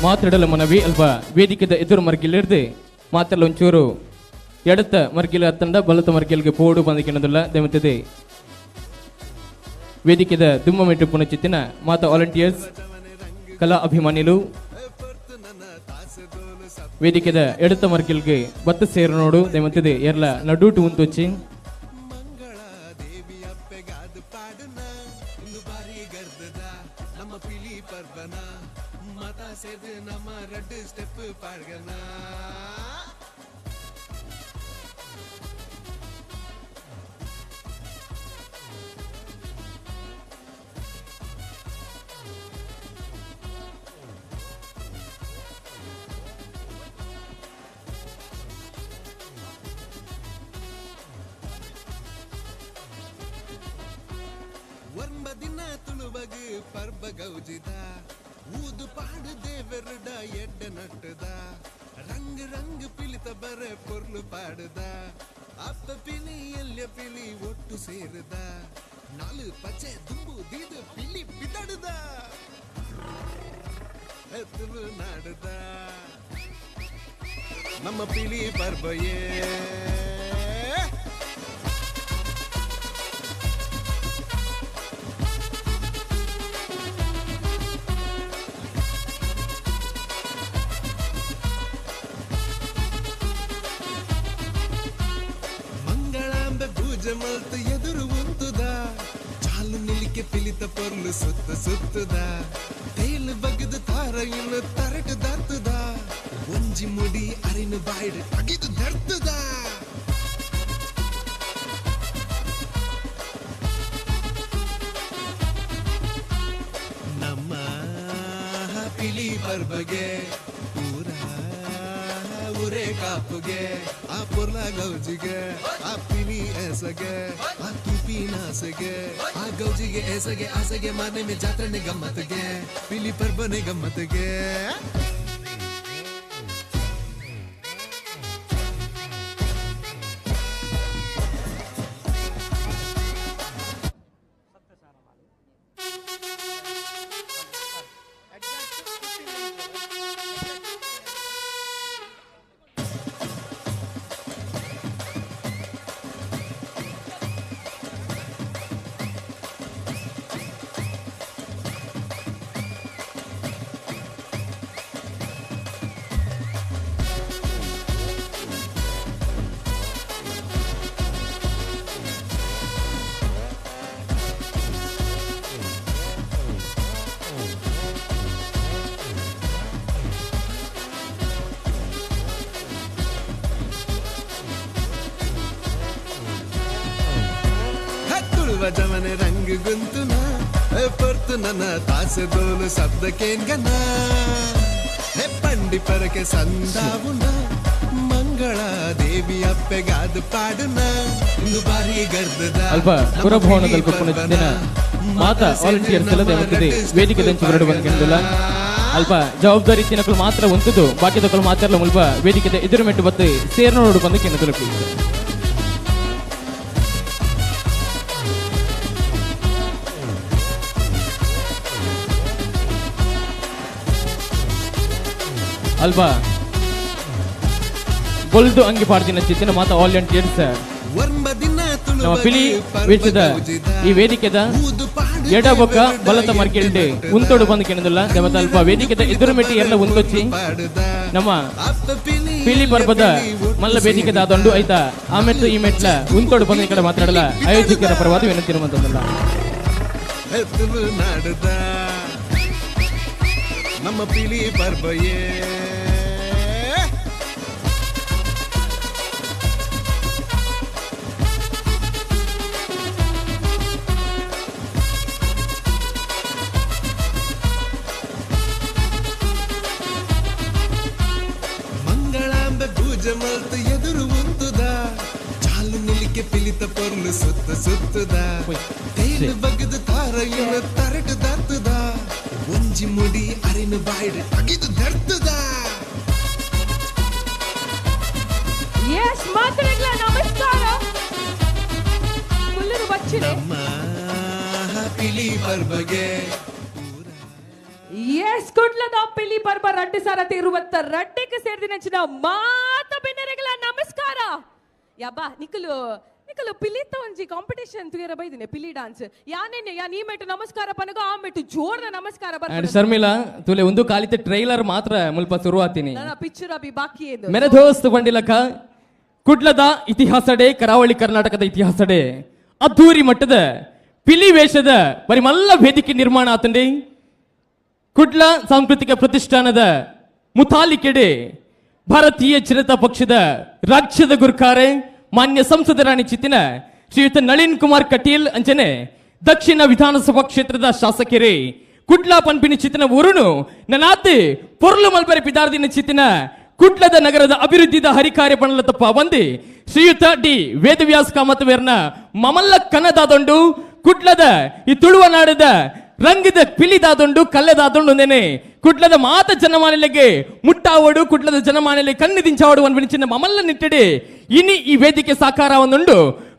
Speaker 11: ಮಾತಾಡಲು ಮನವಿ ಅಲ್ಪ ವೇದಿಕೆದ ಎದುರು ಮರ್ಗಿಲಿರ್ದು ಮಾತಾಡಲು ಒಂಚೂರು ಎಡತ್ತ ಮರ್ಗಿಲ ಅತ್ತಂಡ ಬಲತ ಮರ್ಗಿಲ್ಗೆ ಪೋಡು ಬಂದಕ್ಕಿನದಲ್ಲ ದಮತ್ತದೆ. ವೇದಿಕೆದ ದುಮ್ಮ ಮೆಟ್ಟು ಪುನಚಿತ್ತಿನ ಮಾತಾ ವಾಲಂಟಿಯರ್ಸ್ ಕಲಾ ಅಭಿಮಾನಿಲು ವೇದಿಕೆದ ಎಡತ್ತ ಮರ್ಗಿಲ್ಗೆ ಬತ್ತ ಸೇರು ನೋಡು ದಮತ್ತದೆ ಎರ್ಲ ನಡುಟು ಉಂತೊಚ್ಚಿ.
Speaker 1: ನಮ್ಮ ಪಿಲಿ ಪರ್ಬಯೇ ಮಂಗಳಾಂಬೆ ಪೂಜೆ ಮಲ್ತು ಎದುರು ಉಂತುದ ಚಾಲು ನಿಲಿಕೆ ಪಿಲಿತ ಪೊರ್ಲು ಸುತ್ತ ಸುತ್ತದ ತೇಲು ಬಗದು ತಾರ ಇನ್ನು ತರಟು ದಾರ್ತದ ಒಂಜಿ ಮುಡಿ ಅರಿನು ಬಾಯ್ಡು ಅಗಿದು ದರ್ತದ. ನಮ್ಮ ಪಿಲಿ ಪರ್ಬಗೆ ಊರ ಊರೇ ಕಾಪುಗೆ ಆ ಪೊರ್ಲ ಗೌಜಿಗೆ ಆ ಪಿಲಿ ಎಸಗೆ ಆ ತುಪಿನ ಆಸೆಗೆ ಆ ಗೌಜಿಗೆ ಎಸಗೆ ಆಸೆಗೆ ಮನೆ ಮೇ ಜಾತ್ರೆನೆ ಗಮ್ಮತ್ಗೆ ಪಿಲಿ ಪರ್ಬನೆ ಗಮ್ಮತ್ಗೆ. ಜಮನೆ ರಂಗ್ ಗುಂತುನ ಪೊರ್ತು ನನ್ನ ತಾಸೆ ದೋಲು ಶಬ್ದಕ್ಕೇನ್ಗನ ಪಂಡಿ ಪರಕೆ ಸಂದಾವುನ ಮಂಗಳ ದೇವಿ ಅಪ್ಪೆಗಾದ ಪಾಡುನ ಇಂದು ಬಾರಿ ಗರ್ದದ.
Speaker 11: ಅಲ್ಪ ಪುರಭವನದಲ್ಲಿ ಪುನಚಿತ್ತಿನ ಮಾತಾ ವಾಲಂಟಿಯರ್ಸ್ ಎಲ್ಲ ದೇವತಿದೆ ವೇದಿಕೆ ದಂಚು ಹೊರಡು ಬಂದ್ಕೊಂಡಿಲ್ಲ. ಅಲ್ಪ ಜವಾಬ್ದಾರಿ ತಿನ್ನಕಲು ಮಾತ್ರ ಉಂಟುದು ಬಾಕಿದಕ್ಕಲು ಮಾತ್ರ ಮುಲ್ಪ ವೇದಿಕೆ ಎದುರು ಮೆಟ್ಟು ಬತ್ತು ಸೇರ್ನ ನೋಡು ಬಂದು ಕೆನ್ನದಲು ಪ್ಲೀಸ್. ಅಲ್ವಾ ಬೊಲ್ದು ಅಂಗಿ ಪಾಡ್ದಿನ ಚಿತ್ತಿನ ಮಾತಾ ವಾಲಂಟಿಯರ್ಸ್ ನಮ್ಮ ಪಿಲಿ ವೇಷದ ಈ ವೇದಿಕೆದ ಎಡಬೊಕ್ಕ ಬಲತ ಮರ್ಕೆಲ್ಡೆ ಉಂತೋಡು ಬಂದು ಕೆನದಲ್ಲ ದೇವತ ಅಲ್ಪ ವೇದಿಕೆದ ಎದುರು ಮೆಟ್ಟಿ ಎಲ್ಲ ಉಂತೊಚ್ಚಿ ನಮ್ಮ ಪಿಲಿ ಪರ್ಬದ ಮಲ್ಲ ವೇದಿಕೆದ ಆದಂಡು ಆಯ್ತಾ ಆ ಮೆಟ್ಟು ಈ ಮೆಟ್ಲ ಉಂತೋಡು ಬಂದು ಈ ಕಡೆ ಮಾತಾಡಲ್ಲ ಆಯೋಜಕರ ಪರವಾದ ವಿನಂತಿ ಇರುವಂತದ್ದಲ್ಲ.
Speaker 1: ನಮ್ಮ ಪಿಲಿ ಪರ್ಬಯೇ. ಮಂಗಳಾಂಬೆ ಪೂಜೆ ಮಲ್ತು ಎದುರು ಉಂತುದ ಚಾಲು ನಿಲಿಕೆ ಪಿಲಿತ ಪೊರ್ಲು ಸುತ್ತ ಸುತ್ತುದ ತೇಲು ಬಗದು ತಾರಯ್ಯನ ತರಟು ದರ್ತುದ ಒಂಜಿ ಮುಡಿ ಅರಿನ ಬಾಯ್ಡು ಅಗಿದು ದರ್ತುದ.
Speaker 8: ಎಸ್ ಮಾತೃಗಳ ನಮಸ್ಕಾರ. ಕುಲ್ಲರು ಬಚ್ಚಿದೆ
Speaker 1: ನಮ್ಮ ಪಿಲಿ ಪರ್ಬಗೆ.
Speaker 8: ಎಸ್ ಕುಡ್ಲದ ಪಿಲಿ ಪರ್ಬ ರಡ್ಡು ಸಾರತಿ ಇರುವತ್ತ ರಡ್ಡೆಗೆ ಸೇರಿದ ಮಾತ ಬೆನ್ನರೆಗಳ ನಮಸ್ಕಾರ. ಯಬ್ಬಾ ನಿಕಲು ನಿಕಲು ಪಿಲಿತ ಒಂಜಿ ಕಾಂಪಿಟೇಷನ್ ತುಯರ ಬೈದಿನಿ ಪಿಲಿ ಡಾನ್ಸ್ ಯಾನೇನೆ ಯಾ ನೀ ಮೆಟ್ಟು ನಮಸ್ಕಾರ ಪನಗ ಆ ಮೆಟ್ಟು ಜೋರ್ನ ನಮಸ್ಕಾರ
Speaker 11: ಅಂಡ್ ಶರ್ಮಿಳಾ ತುಲೆ ಒಂದು ಕಾಲಿತ ಟ್ರೈಲರ್ ಮಾತ್ರ ಮುಲ್ಪ ಶುರುವಾತೀನಿ.
Speaker 8: ನನ್ನ ಪಿಕ್ಚರ್ ಅಭಿ ಬಾಕಿ ಎಂದು
Speaker 11: ಮೇರೆ ದೋಸ್ತ್ ಬಂಡಿಲಕ ಕುಡ್ಲದ ಇತಿಹಾಸಡೆ ಕರಾವಳಿ ಕರ್ನಾಟಕದ ಇತಿಹಾಸಡೆ ಅದ್ದೂರಿ ಮಟ್ಟದ ಪಿಲಿ ವೇಷದ ಬರಿ ಮಲ್ಲ ವೇದಿಕೆ ನಿರ್ಮಾಣ ಆತಂಡಿ. ಕುಡ್ಲ ಸಾಂಸ್ಕೃತಿಕ ಪ್ರತಿಷ್ಠಾನದ ಮುತಾಲಿಕೆಡೆ ಭಾರತೀಯ ಜನತಾ ಪಕ್ಷದ ರಾಜ್ಯದ ಗುರ್ಕಾರೆ ಮಾನ್ಯ ಸಂಸದರಾಣಿ ಚಿತ್ತಿನ ಶ್ರೀಯುತ ನಳಿನ್ ಕುಮಾರ್ ಕಟೀಲ್ ಅಂಚನೆ ದಕ್ಷಿಣ ವಿಧಾನಸಭಾ ಕ್ಷೇತ್ರದ ಶಾಸಕರೇ ಕುಡ್ಲ ಪನ್ಪಿನ ಚಿತ್ತಿನ ಊರುನು ನನಾತ್ ಪೊರ್ಲು ಮಲ್ಬರಿ ಪಿದಾರ್ದಿನ ಚಿತ್ತಿನ ಕುಡ್ಲದ ನಗರದ ಅಭಿವೃದ್ಧಿದ ಹರಿಕಾರ್ಯ ಪಣಲ ತಪ್ಪ ಬಂದಿ ಶ್ರೀಯುತ ಡಿ ವೇದವ್ಯಾಸ್ ಕಾಮತ್ ವೇರ್ನ ಮಮಲ್ಲ ಕನದಾದೊಂಡು ಕುಡ್ಲದ ಈ ತುಳುವ ನಾಡದ ರಂಗದ ಪಿಲಿದಾದೊಂಡು ಕಲ್ಲೆದಾದೊಂಡು ಒಂದೇನೆ ಕುಡ್ಲದ ಮಾತ ಜನಮಾನಲೆಗೆ ಮುಟ್ಟಾವಡು ಕುಡ್ಲದ ಜನಮಾನಲೆ ಕಣ್ಣು ದಿಂಚಾವಡು ಅನ್ಪಿನ ಮಮಲ್ಲ ನಿಟ್ಟಡೆ ಇನಿ ಈ ವೇದಿಕೆ ಸಾಕಾರ ಒಂದುಂಡು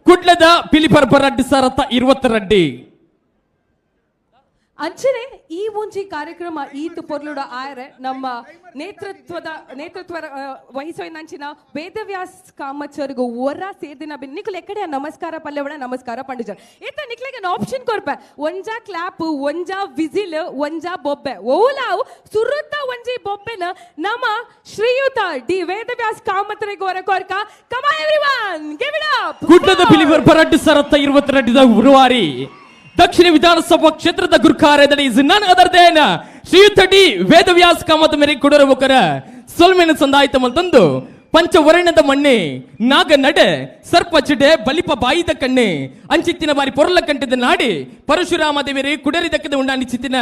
Speaker 11: ಕುಡ್ಲದ ಪಿಲಿ ಪರ್ಬ ರಡ್ಡಿ ಸಾರತ್ತ 20 ರಡ್ಡಿ.
Speaker 8: ಅಂಚನೆ ಈ ಒಂಜಿ ಕಾರ್ಯಕ್ರಮ ಈತ್ ಪೊರ್ಲುಡ ಆಯರೆ ನಮ್ಮ ನೇತೃತ್ವ ವಹಿಸೋಯಿನಂಚಿನ ವೇದವ್ಯಾಸ್ ಕಾಮಚರ್ಗು ಒರ ಸೇರ್ದಿನ ಬಿನ್ ನಿಕುಲ್ ಎಕ್ಕಡೆ ನಮಸ್ಕಾರ ಪಲ್ಲೆವಡ ನಮಸ್ಕಾರ ಪಂಡಿಜರ್ ಏತ ನಿಕ್ಲೆಗೆ ಆಪ್ಷನ್ ಕೊರ್ಪೆ ಒಂಜಾ ಕ್ಲಾಪ್ ಒಂಜಾ ವಿಸಿಲ್ ಒಂಜಾ ಬೊಬ್ಬೆ ಓಲಾವು ಸುರುತ್ತ ಒಂಜಿ ಬೊಬ್ಬೆನ ನಮ್ಮ ಶ್ರೀಯುತ ಡಿ ವೇದವ್ಯಾಸ್ ಕಾಮತ್ರಿಗೆ ಹೊರ ಕೊರ್ಕ. Come on everyone, give it up.
Speaker 11: ಕುಡ್ಲದ ಪಿಲಿ ಪರ್ಬ ರಡ್ಡಿ ಸಾರತ್ತ 20 ರಡ್ಡಿದ ಉರುವಾರಿ ದಕ್ಷಿಣ ವಿಧಾನಸಭಾ ಕ್ಷೇತ್ರದ ಗುರ್ಕಾರೆ that is none other than ಶ್ರೀಯುತ ಡಿ ವೇದವ್ಯಾಸ್ ಕಾಮತ್ ಮೇರೆ ಕೊಡರ ಬೊಕರ ಸೊಲ್ಮೆನ ಸಂದಾಯಿತ ಮಲ್ತಂದು ಪಂಚವರ್ಣದ ಮಣ್ಣೆ ನಾಗ ನಡೆ ಸರ್ಪ ಚಿಡೆ ಬಲಿಪ ಬಾಯಿದ ಕಣ್ಣೆ ಅಂಚಿತ್ತಿನ ಬಾರಿ ಪೊರ್ಲ ಕಂಠದ ನಾಡೆ ಪರಶುರಾಮ ದೇವರೇ ಕುಡರಿ ದಕ್ಕದ ಉಂಡಾಣಿ ಚಿತ್ತಿನ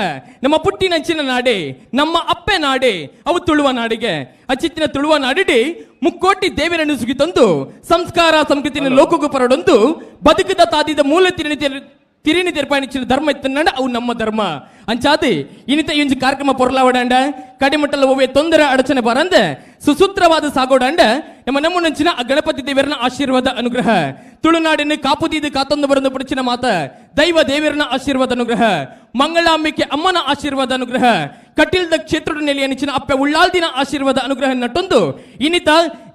Speaker 11: ನಮ್ಮ ಪುಟ್ಟಿನಂಚಿನ ನಾಡೆ ನಮ್ಮ ಅಪ್ಪೆ ನಾಡೆ ಅವು ತುಳುವ ನಾಡಿಗೆ ಅಚಿತ್ತಿನ ತುಳುವ ನಾಡಿಡೆ ಮುಕ್ಕೋಟಿ ದೇವರನ್ನು ಸುಗಿತಂದು ಸಂಸ್ಕಾರ ಸಂಸ್ಕೃತಿನ ಲೋಕಕ್ಕೂ ಪರಡೊಂದು ಬದುಕದ ತಾದಿದ ಮೂಲ ತಿರಿನಿ ತೆರಪಾಣಿಚಿನ ಧರ್ಮ ಇತ್ತಂಡ ಅವು ನಮ್ಮ ಧರ್ಮ ಅಂಚಾದಿ ಇನ್ನಿತ ಈ ಒಂಜಿ ಕಾರ್ಯಕ್ರಮ ಪೊರ್ಲಾವಡಂಡ ಕಡಿಮಟ್ಟಲ ಒವ್ವೆ ತೊಂದರೆ ಅಡಚಣೆ ಬರಂದೆ ಸುಸೂತ್ರವಾದ ಸಾಗೋಡಂಡ ನಮ್ಮ ನಮ್ಮನಂಚಿನ ಆ ಗಣಪತಿ ದೇವರನ ಆಶೀರ್ವಾದ ಅನುಗ್ರಹ ತುಳುನಾಡಿನ ಕಾಪುದೀದು ಕಾತೊಂದು ಬರಂದು ಪಡಿಚಿನ ಮಾತ ದೈವ ದೇವರನ ಆಶೀರ್ವಾದ ಅನುಗ್ರಹ ಮಂಗಳಾಂಬಿಕೆ ಅಮ್ಮನ ಆಶೀರ್ವಾದ ಅನುಗ್ರಹ ಕಟೀಲ್ದ ಕ್ಷೇತ್ರದ ನೆಲೆಯ ಅಪ್ಪೆ ಉಳ್ಳಾಲ್ದಿನ ಆಶೀರ್ವಾದ ಅನುಗ್ರಹ ನಟ್ಟೊಂದು ಇನ್ನಿತ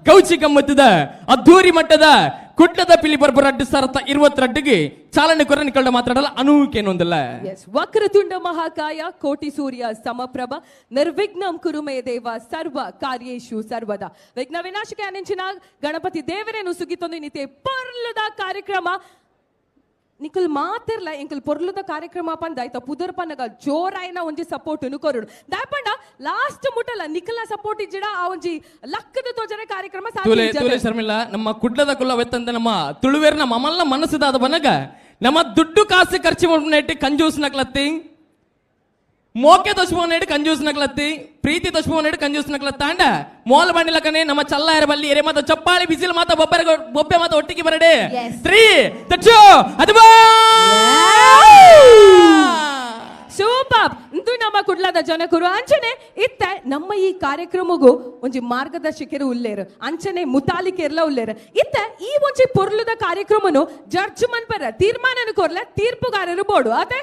Speaker 11: ಗೌಚಿ ಗಮ್ಮತ್ತದ ಅದ್ದೂರಿ ಮಟ್ಟದ ಕುಡ್ಲದ ಪಿಲಿ ಬರ್ಬ ರಡ್ಡು ಸಾರತ್ತ 20 ರಡ್ಡಿಗೆ ಚಾಲನೆ ಕೊರ ನಿಕಲ್ಡ ಮಾತಾಡಲ್ಲ ಅನೂಕೇನೊಂದಲ್ಲ.
Speaker 8: ವಕ್ರತುಂಡ ಮಹಾಕಾಯ ಕೋಟಿ ಸೂರ್ಯ ಸಮಪ್ರಭ ನಿರ್ವಿಘ್ನಂ ಕುರು ಮೇ ದೇವ ಸರ್ವ ಕಾರ್ಯೇಶು ಸರ್ವದಾ. ವಿಘ್ನ ವಿನಾಶಕ ಅಂಚಿನ ಗಣಪತಿ ದೇವರೇನು ಸುಗಿತೊಂದು ನಿತೆ ಪೊರ್ಲುದ ಕಾರ್ಯಕ್ರಮ ನಿಕುಲ್ ಮಾತಿರ್ಲ ಎಂಕುಲ್ ಪೊರ್ಲುದ ಕಾರ್ಯಕ್ರಮ ಪಂದಾಯ್ತ ಪುದರ್ ಪನ್ನಗ ಜೋರಾಯ್ನ ಒಂಜಿ ಸಪೋರ್ಟ್ ಕೊರಡು ದಾಪಂಡ ಲಾಸ್ಟ್ ಮುಟ್ಟಲ್ಲ ನಿಕಲ್ನ ಸಪೋರ್ಟ್ ಇಜ್ಜಿಡ ಆ ಒಂಜಿ ಲಕ್ಕದ ತೋಜನೆ ಕಾರ್ಯಕ್ರಮ
Speaker 11: ತುಲೆ ತುಲೆ ಶರ್ಮಿಲ್ಲ ನಮ್ಮ ಕುಡ್ಲದ ಕುಲ್ಲ ವೆತ್ತಂದ ನಮ್ಮ ತುಳುವೇರ್ನ ಮಮಲ್ನ ಮನಸ್ಸುದಾದ ಬನಗ ನಮ್ಮ ದುಡ್ಡು ಕಾಸು ಖರ್ಚು ಮಾಡ್ಬಿಟ್ಟು ಕಂಜೂಸ್ ನಕ್ಲತ್ತಿ ಮೋಕೆ ತೋಚ್ಬೋನೇಡು ಕಂಜೂಸ್ ನಕ್ಲತ್ತಿ ಪ್ರೀತಿ ತೋಚ್ಬೋನೇಡು ಕಂಜೂಸ್ ನಕ್ಲತ್ತ ಅಂಡ ಮೋಲ್ ಬಂಡಿಲಕನೆ ನಮ್ಮ ಚಲ್ಲಾಯರ ಬಲ್ಲಿ ಎರೆ ಮಾತ ಚಪ್ಪಾಳಿ ಬಿಸಿಲು ಮಾತ ಬೊಬ್ಬರ ಬೊಬ್ಬೆ ಮಾತ ಒಟ್ಟಿಗೆ ಬರಡೆ 3 2 1
Speaker 8: ಸೂಪರ್. ಇಂದು ನಮ್ಮ ಕುಡ್ಲದ ಜನಕರು ಅಂಚನೆ ಇತ್ತ ನಮ್ಮ ಈ ಕಾರ್ಯಕ್ರಮಗೂ ಒಂಜಿ ಮಾರ್ಗದರ್ಶಕರು ಉಲ್ಲೇರು ಅಂಚನೆ ಮುತಾಲಿಕೆರ್ಲ ಉಲ್ಲೇರು ಇತ್ತ ಈ ಒಂಜಿ ಪೊರ್ಲುದ ಕಾರ್ಯಕ್ರಮನು ಜಡ್ಜ್ ಮನ್ಪರ ತೀರ್ಮಾನನು ಕೊರ್ಲ ತೀರ್ಪುಗಾರರು ಬೋಡು ಅದೇ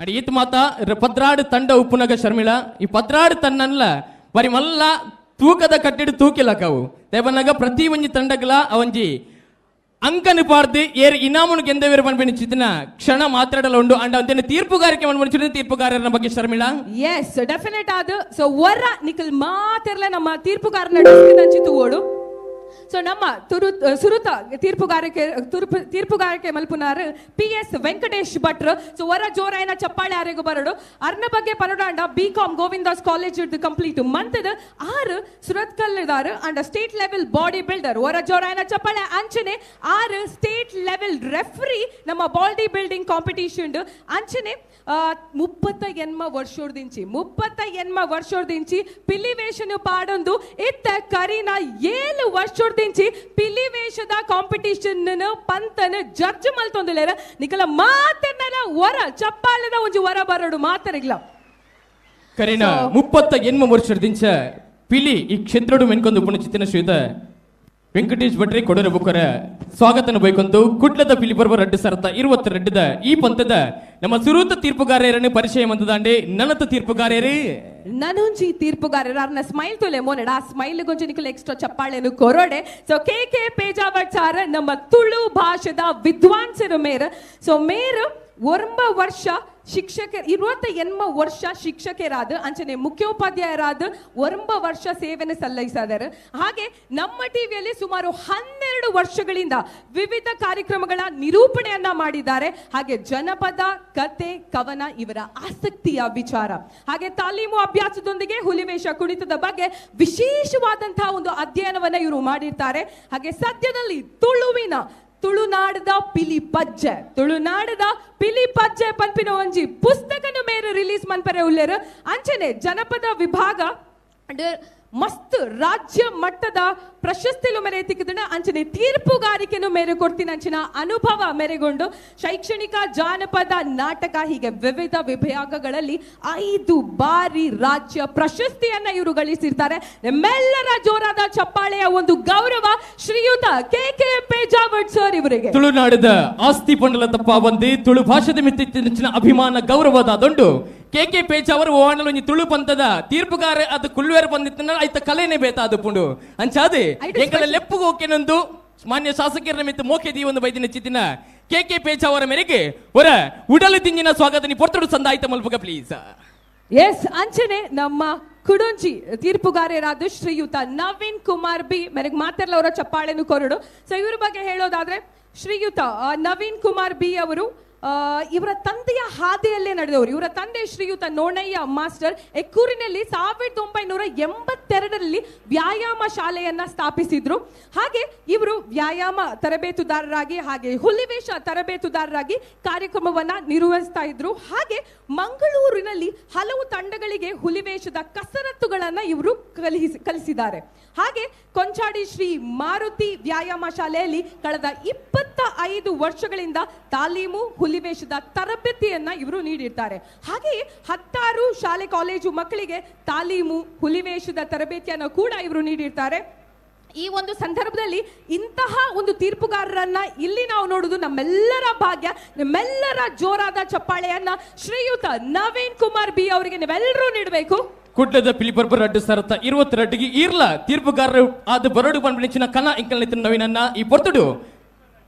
Speaker 11: ಅಡಿ ಈತ ಮಾತ ಪದ್ರಾಡು ತಂಡ ಉಪ್ಪುನಗ ಶರ್ಮಿಳ ಈ ಪದ್ರಾಡು ತಂಡನ್ಲ ಬರಿ ಮಲ್ಲ ತೂಕದ ಕಟ್ಟಿಡು ತೂಕಿಲ್ಲ ಕಾವು ದೇವನಗ ಪ್ರತಿ ಒಂಜಿ ತಂಡಗಳ ಅವಂಜಿ ಅಂಕನು ಪಾರ್ದು ಏರ್ ಇನಾಮುನು ಗೆಂದವೇರು ಪನ್ಪಿನ ಚಿತ್ತಿನ ಕ್ಷಣ ಮಾತಾಡಲ ಉಂಡು ಅಂಡ ಒಂದೇನು ತೀರ್ಪುಗಾರಿಕೆ ಮನ್ಪಣಿಸಿದ ತೀರ್ಪುಗಾರರ ಬಗ್ಗೆ ಶರ್ಮಿಳ.
Speaker 8: ಎಸ್ ಡೆಫಿನೆಟ್ ಅದು. ಸೊ ಒರ ನಿಕಲ್ ಮಾತಿರ್ಲ ನಮ್ಮ ತೀರ್ಪುಗಾರನ ಡೆಸ್ಕ್ ಓಡು.
Speaker 13: ಸೊ ನಮ್ಮ ಸುರುತ ತೀರ್ಪುಗಾರಿಕೆ ತೀರ್ಪುಗಾರಿಕೆ ಮಲ್ಪುನಾರು ಪಿ ಎಸ್ ವೆಂಕಟೇಶ್ ಭಟ್ರು. ಸೊ ವರ ಜೋರಾಯನ ಚಪ್ಪಾಳೆ ಆರೆಗು ಬರಡು. ಅರ್ನ ಬಗ್ಗೆ ಪನೊಡಾಂಡ B com Govindadas college complete ಮಂತದ ಆರು ಸುರತ್ಕಲ್ದಾರು and state level body builder. ವರ ಜೋರಾಯನ ಚಪ್ಪಾಳೆ. ಅಂಚನೆ ಆರು ಸ್ಟೇಟ್ ಲೆವೆಲ್ ರೆಫ್ರಿ ನಮ್ಮ ಬಾಡಿ ಬಿಲ್ಡಿಂಗ್ ಕಾಂಪಿಟೇಷನ್. ಅಂಚನೆ 38 ವರ್ಷೋರ್ದಿಂಚಿ 38 ವರ್ಷೋರ್ದಿಂಚಿ ಪಿಲಿವೇಶನು ಪಾಡೊಂದು ಇತ್ತ ಕರೀನ 7 ವರ್ಷೋರ್ದಿಂಚಿ ಪಿಲಿವೇಶದ ಕಾಂಪಿಟೇಷನ್ ಪಂತನ ಜಡ್ಜ್ ಮಲ್ತೊಂದುಲೇರ. ನಿಕಲ ಮಾತೆನ್ನಲ ವರ ಚಪ್ಪಾಳದ ಒಂಜಿ ವರ ಬರಡು ಮಾತರಿಗ್ಲ.
Speaker 11: ಕರೀನ 38 ವರ್ಷದಿಂಚ ಪಿಲಿ ಈ ಕ್ಷೇತ್ರಡು ಮೆನ್ಕೊಂದು ಪುಣಚಿತ್ತಿನ ಶ್ರೀಯುತ ವೆಂಕಟೇಶ್ ಭಟ್ರಿ ಕೊಡರ ಬುಕ್ಕರ ಸ್ವಾಗತನ ಬೈಕೊಂದು ಕುಡ್ಲದ ಪಿಲಿ ಪರ್ವ 2022 ಈ ಪಂಥದ ನಮ್ಮ ಸುರೂತ ತೀರ್ಪುಗಾರರನ್ನು ಪರಿಚಯ ಮಂತದಾಂಡೆ ನನತ ತೀರ್ಪುಗಾರರೇ
Speaker 13: ನನೊಂಜಿ ತೀರ್ಪುಗಾರರು ಅರ್ನ ಸ್ಮೈಲ್ ತುಲೆ ಮೋನೆಡ ಆ ಸ್ಮೈಲ್ ಗೊಂಜಿ ನಿಕುಲು ಎಕ್ಸ್ಟ್ರಾ ಚಪ್ಪಾಳೆನು ಕೊರಡೆ. ಸೊ ಕೆ ಕೆ ಪೇಜಾವಟ್ ಸಾರ್ ನಮ್ಮ ತುಳು ಭಾಷೆದ ವಿದ್ವಾಂಸರು ಮೇರ್. ಸೊ ಮೇರ್ 9 ವರ್ಷ ಶಿಕ್ಷಕ 28 ವರ್ಷ ಶಿಕ್ಷಕರಾದ ಅಂಚನೆ ಮುಖ್ಯೋಪಾಧ್ಯಾಯರಾದ 9 ವರ್ಷ ಸೇವೆಯನ್ನು ಸಲ್ಲಿಸಿದ್ದಾರೆ. ಹಾಗೆ ನಮ್ಮ ಟಿವಿಯಲ್ಲಿ ಸುಮಾರು 12 ವರ್ಷಗಳಿಂದ ವಿವಿಧ ಕಾರ್ಯಕ್ರಮಗಳ ನಿರೂಪಣೆಯನ್ನ ಮಾಡಿದ್ದಾರೆ. ಹಾಗೆ ಜನಪದ ಕತೆ ಕವನ ಇವರ ಆಸಕ್ತಿಯ ವಿಚಾರ. ಹಾಗೆ ತಾಲೀಮು ಅಭ್ಯಾಸದೊಂದಿಗೆ ಹುಲಿವೇಷ ಕುಣಿತದ ಬಗ್ಗೆ ವಿಶೇಷವಾದಂತಹ ಒಂದು ಅಧ್ಯಯನವನ್ನ ಇವರು ಮಾಡಿರ್ತಾರೆ. ಹಾಗೆ ಸದ್ಯದಲ್ಲಿ ತುಳುನಾಡದ ಪಿಲಿ ಪಜ್ಜೆ ತುಳುನಾಡದ ಪಿಲಿ ಪಜ್ಜೆ ಪನ್ಪಿನ ಒಂಜಿ ಪುಸ್ತಕನ ಮೇರೆ ರಿಲೀಸ್ ಮನ್ಪರೆ ಉಲ್ಲೇರು. ಅಂಚನೆ ಜನಪದ ವಿಭಾಗ ಮಸ್ತ್ ರಾಜ್ಯ ಮಟ್ಟದ ಪ್ರಶಸ್ತಿಲು ಮೇರೆ ತಿಕ್ಕಿದಣ. ಅಂಚನೆ ತೀರ್ಪುಗಾರಿಕೆನು ಮೇರೆ ಕೊಡ್ತೀನಿ ಅಂಚಿನ ಅನುಭವ ಮೇರೆಗೊಂಡು ಶೈಕ್ಷಣಿಕ ಜಾನಪದ ನಾಟಕ ಹೀಗೆ ವಿವಿಧ ವಿಭಾಗಗಳಲ್ಲಿ 5 ಬಾರಿ ರಾಜ್ಯ ಪ್ರಶಸ್ತಿಯನ್ನ ಇವರು ಗಳಿಸಿರ್ತಾರೆ. ನಿಮ್ಮೆಲ್ಲರ ಜೋರಾದ ಚಪ್ಪಾಳೆಯ ಒಂದು ಗೌರವ ಶ್ರೀಯುತ ಕೆ ಕೆ ಪೇಜಾವಟ್ ಸರ್ ಇವರಿಗೆ.
Speaker 11: ತುಳುನಾಡದ ಆಸ್ತಿ ಪಂಡಲ ತಪ್ಪ ಬಂದು ತುಳು ಭಾಷೆದ ಮಿತ್ತಿನ ಅಭಿಮಾನ ಗೌರವದ ದೊಂಡು ಕೆ ಕೆ ಪೇಜಾವರು ಓಣಲು ತುಳು ಪಂತದ ತೀರ್ಪುಗಾರ ಅದು ಕುಳ್ಳುವೇರ ಬಂದಿತ್ತ ಐತ ಕಲೆನೆ ಬೇತಾದ ಪುಂಡು ಅಂಚಾದೆ ಎಂಕಲ ಲೆಪ್ಪುಗು ಓಕೆನೊಂದು ಮಾನ್ಯ ಶಾಸಕರ ನಿಮಿತ್ತ ಮೋಕೆ ದೀ ಒಂದು ಬೈದಿನ ಚಿತ್ತಿನ ಕೆ ಕೆ ಪೇಜಾವರ ಮೇರೆಗೆ ಹೊರ ಉಡಲು ತಿಂಜಿನ ಸ್ವಾಗತ ನೀ ಪೊರ್ತಡು ಸಂದಾಯ್ತ ಮಲ್ಪುಗ ಪ್ಲೀಸ್.
Speaker 13: ಎಸ್ ಅಂಚನೆ ನಮ್ಮ ಕುಡೊಂಜಿ ತೀರ್ಪುಗಾರರಾದ ಶ್ರೀಯುತ ನವೀನ್ ಕುಮಾರ್ ಬಿ ಮೇರೆಗೆ ಮಾತಾಡಲ ಅವರ ಚಪ್ಪಾಳೆನು ಕೊರಡು. ಸೊ ಇವ್ರ ಬಗ್ಗೆ ಹೇಳೋದಾದ್ರೆ ಶ್ರೀಯುತ ನವೀನ್ ಕುಮಾರ್ ಬಿ ಅವರು ಇವರ ತಂದೆಯ ಹಾದಿಯಲ್ಲೇ ನಡೆದವರು. ಇವರ ತಂದೆ ಶ್ರೀಯುತ ನೋಣಯ್ಯ ಮಾಸ್ಟರ್ ಎಕ್ಕೂರಿನಲ್ಲಿ 1982ರಲ್ಲಿ ವ್ಯಾಯಾಮ ಶಾಲೆಯನ್ನ ಸ್ಥಾಪಿಸಿದ್ರು. ಹಾಗೆ ಇವರು ವ್ಯಾಯಾಮ ತರಬೇತುದಾರರಾಗಿ ಹಾಗೆ ಹುಲಿವೇಷ ತರಬೇತುದಾರರಾಗಿ ಕಾರ್ಯಕ್ರಮವನ್ನ ನಿರ್ವಹಿಸ್ತಾ ಇದ್ರು. ಹಾಗೆ ಮಂಗಳೂರಿನಲ್ಲಿ ಹಲವು ತಂಡಗಳಿಗೆ ಹುಲಿವೇಷದ ಕಸರತ್ತುಗಳನ್ನ ಇವರು ಕಲಿಸಿದ್ದಾರೆ. ಹಾಗೆ ಕೊಂಚಾಡಿ ಶ್ರೀ ಮಾರುತಿ ವ್ಯಾಯಾಮ ಶಾಲೆಯಲ್ಲಿ ಕಳೆದ 25 ವರ್ಷಗಳಿಂದ ತಾಲೀಮು ಹುಲಿವೇಷದ ತರಬೇತಿಯನ್ನ ಇವರು ನೀಡಿರ್ತಾರೆ. ಹಾಗೆಯೇ 16 ಶಾಲೆ ಕಾಲೇಜು ಮಕ್ಕಳಿಗೆ ತಾಲೀಮು ಹುಲಿವೇಷದ ತರಬೇತಿಯನ್ನು ಕೂಡ ಇವರು ನೀಡಿರ್ತಾರೆ. ಈ ಒಂದು ಸಂದರ್ಭದಲ್ಲಿ ಇಂತಹ ಒಂದು ತೀರ್ಪುಗಾರರನ್ನ ಇಲ್ಲಿ ನಾವು ನೋಡುವುದು ನಮ್ಮೆಲ್ಲರ ಭಾಗ್ಯ. ನಿಮ್ಮೆಲ್ಲರ ಜೋರಾದ ಚಪ್ಪಾಳೆಯನ್ನ ಶ್ರೀಯುತ ನವೀನ್ ಕುಮಾರ್ ಬಿ ಅವರಿಗೆ ನೀವೆಲ್ಲರೂ ನೀಡಬೇಕು.
Speaker 11: ಕುಡ್ಲದ ಪಿಲಿಪರ್ಬ 2022 ಈರ್ಲ ತೀರ್ಪುಗಾರರು ಆದ ಬರಡು ಬಂಡ್ಬಿನ ಕನ ಇಂಕಲ್ ನವೀನನ್ನ ಈ ಪೊರ್ತುಡು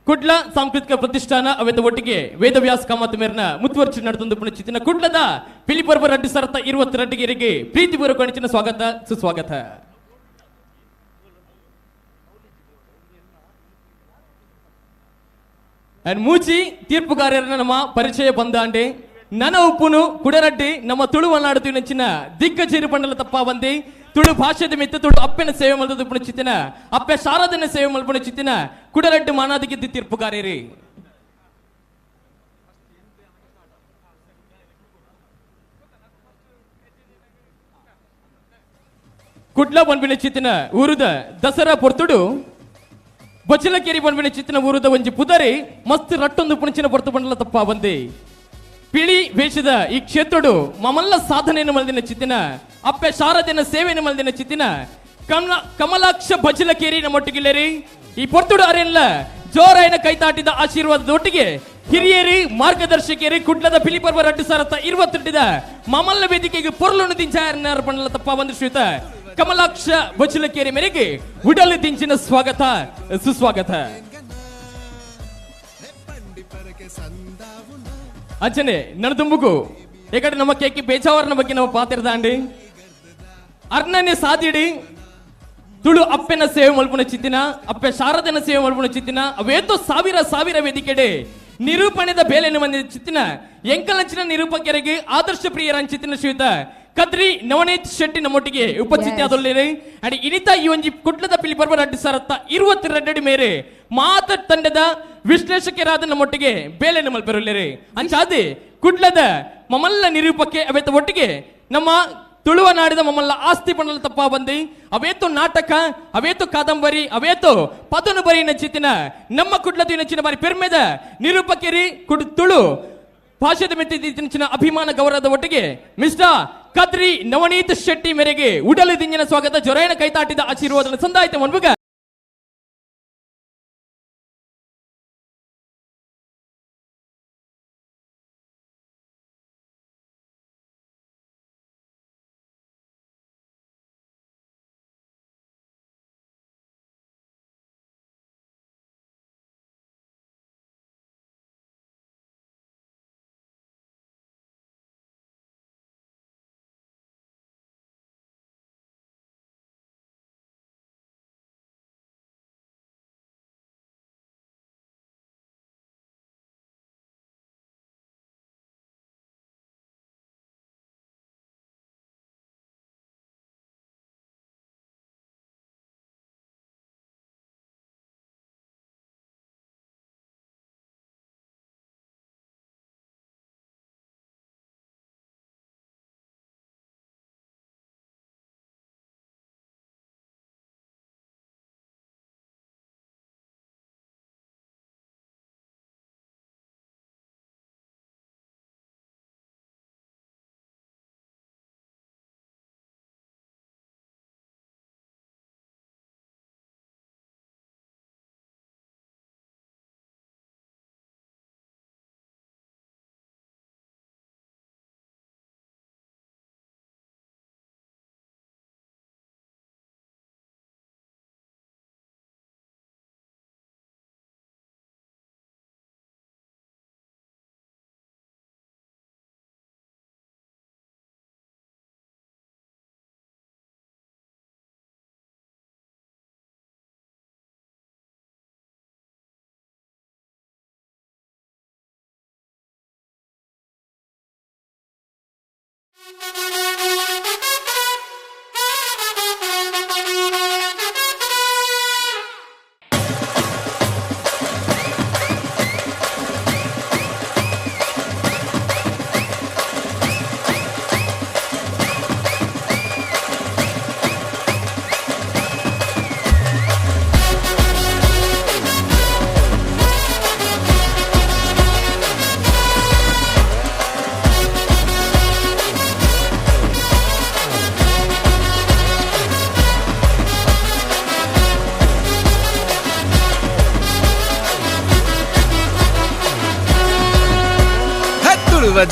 Speaker 11: ಕುಡ್ಲ ಸಾಂಸ್ಕೃತಿಕ ಪ್ರತಿಷ್ಠಾನ ಅವೆತ ಒಟ್ಟಿಗೆ ವೇದವ್ಯಾಸ ಕಾಮತ್ ಮೇರ್ನ ಮುತ್ತುವರ್ಚಿ ನಡೆದೊಂದು ಪುಣಚಿತ್ತಿನ ಕುಡ್ಲದ ಪಿಲಿಪರ್ಬ 2022 ಪ್ರೀತಿಪೂರ್ವಕ ನೆಚ್ಚಿನ ಸ್ವಾಗತ ಸುಸ್ವಾಗತ. ಮೂಚಿ ತೀರ್ಪುಗಾರರನ್ನ ನಮ್ಮ ಪರಿಚಯ ಬಂದಾಂಡೆ ನನ ಉಪ್ಪುನು ಕುಡರಡ್ಡಿ ನಮ್ಮ ತುಳುವನ್ನಾಡುತ್ತೀವಿ ನೆಚ್ಚಿನ ದಿಗ್ಗಜರು ಪಂಡಲ ತಪ್ಪ ಬಂದಿ ತುಳು ಭಾಷೆದ ಮಿತ್ತ ತುಳು ಅಪ್ಪನ ಸೇವೆ ಮಲ್ದದ ಪುಣಚಿತ್ತಿನ ಅಪ್ಪೆ ಶಾರದನ ಸೇವೆ ಮಲ್ಪುಣಚಿತ್ತಿನ ಕುಡರಡ್ಡಿ ಮಾನಾದಿಗೆ ತೀರ್ಪುಗಾರರಿ. ಕುಡ್ಲ ಬಂದ್ಬಿನ ಚಿತ್ತಿನ ಊರುದ ದಸರಾ ಪೊರ್ತುಡು ಬಚ್ಚಲಕೇರಿ ಬಂದ್ಬಿನ ಚಿತ್ತಿನ ಊರುದ ಒಂಜಿ ಪುದರಿ ಮಸ್ತ್ ರಟ್ಟೊಂದು ಪುಣಚಿನ ಪೊರ್ತು ಬಂಡಲ ತಪ್ಪ ಬಂದಿ ಪಿಳಿ ವೇಷದ ಈ ಕ್ಷೇತ್ರಡು ಮಮಲ್ಲ ಸಾಧನೆಯನ್ನು ಮಲ್ದಿನ ಚಿತ್ತಿನ ಅಪ್ಪೆ ಶಾರದನ ಸೇವೆಯನ್ನು ಮಲ್ದಿನ ಚಿತ್ತಿನ ಕಮಲಾಕ್ಷ ಬಚ್ಚಲಕೇರಿ ನಮ್ಮೊಟ್ಟಿಗಿಲ್ಲೇರಿ ಈ ಪೊರ್ತುಡು ಅರೆಲ್ಲ ಜೋರಾಯನ ಕೈತಾಟಿದ ಆಶೀರ್ವಾದದೊಟ್ಟಿಗೆ ಹಿರಿಯರಿ ಮಾರ್ಗದರ್ಶಕಿಯರಿ ಕುಡ್ಲದ ಪಿಲಿಪರ್ವ 2022 ಮಮಲ್ಲ ವೇದಿಕೆಗೆ ಪೊರ್ಲುನು ದಿಂಚಾರ ಪಂಡಲ ತಪ್ಪ ಬಂದು ಶ್ರೀಯುತ ಕಮಲಾಕ್ಷ ಬಚ್ಚಲಕೇರಿ ಮೇರೆಗೆ ಉಡಲು ದಿಂಚಿನ ಸ್ವಾಗತ ಸುಸ್ವಾಗತ. ಅಜ್ಜನೆ ನಡದುಂಬುಗು ಏಕಡೆ ನಮ್ಮ ಕೇಕಿ ಬೇಜಾವರನ ಬಗ್ಗೆ ನಾವು ಪಾತಿರ್ದಾಂಡಿ ಅರ್ಣನೆ ಸಾದಿಡಿ Tulu ಅಪ್ಪೆನ ಸೇವೆ ಮಲ್ಪುನ ಚಿತ್ತಿನ ಅಪ್ಪೆ ಶಾರದನ ಸೇವೆ ಮಲ್ಪುನ ಚಿತ್ತಿನ ಅವೇತೋ ಸಾವಿರ ಸಾವಿರ ವೇದಿಕೆಡೆ ನಿರೂಪಣೆದ ಬೇಲೆನ ಮಂದಿ ಚಿತ್ತಿನ ಎಂಕಲಂಚಿನ ನಿರೂಪಕರಿಗೆ ಆದರ್ಶ ಪ್ರಿಯರ ಚಿತ್ತಿನ ಶ್ರೀಯುತ ಕದ್ರಿ ನವನೀತ್ ಶೆಟ್ಟಿ ನಮ್ಮೊಟ್ಟಿಗೆ ಉಪಸ್ಥಿತಿ ಆದೊಲ್ಲೇರು. ಅಂಡ್ ಇನಿತ ಈ ಒಂಜಿ ಕುಡ್ಲದ ಪಿಲಿ ಪರ್ವ 2022 ಮೇರೆ ಮಾತ ತಂಡದ ವಿಶ್ಲೇಷಕರಾದ ನಮ್ಮೊಟ್ಟಿಗೆ ಬೇಲೆನ ಮಲ್ಪೆರುಲ್ಲೇರು. ಅಂಚಾದೆ ಕುಡ್ಲದ ಮಮಲ್ಲ ನಿರೂಪಕ್ಕೆ ಅವೇತ ಒಟ್ಟಿಗೆ ನಮ್ಮ ತುಳುವ ನಾಡಿದ ಮಮ್ಮಲ್ಲ ಆಸ್ತಿ ಪಣಲ ತಪ್ಪ ಬಂದಿ ಅವೇತು ನಾಟಕ ಅವೇತು ಕಾದಂಬರಿ ಅವೇತು ಪದನು ಬರಿ ನಚಿತಿನ ನಮ್ಮ ಕುಡ್ಲದ ನಚಿನ ಬಾರಿ ಪೆರ್ಮೆದ ನಿರೂಪಕರಿ ಕುಡ್ ತುಳು ಭಾಷೆದ ಮೆತ್ತಿನ ಅಭಿಮಾನ ಗೌರವದ ಒಟ್ಟಿಗೆ ಮಿಸ್ಟರ್ ಕದ್ರಿ ನವನೀತ್ ಶೆಟ್ಟಿ ಮೇರೆಗೆ ಉಡಲು ದಿಂಜಿನ ಸ್ವಾಗತ ಜೊರೈನ ಕೈತಾಟಿದ ಆಶೀರ್ವಾದ ಸಂದಾಯಿತ ಮನ್ಬುಗ.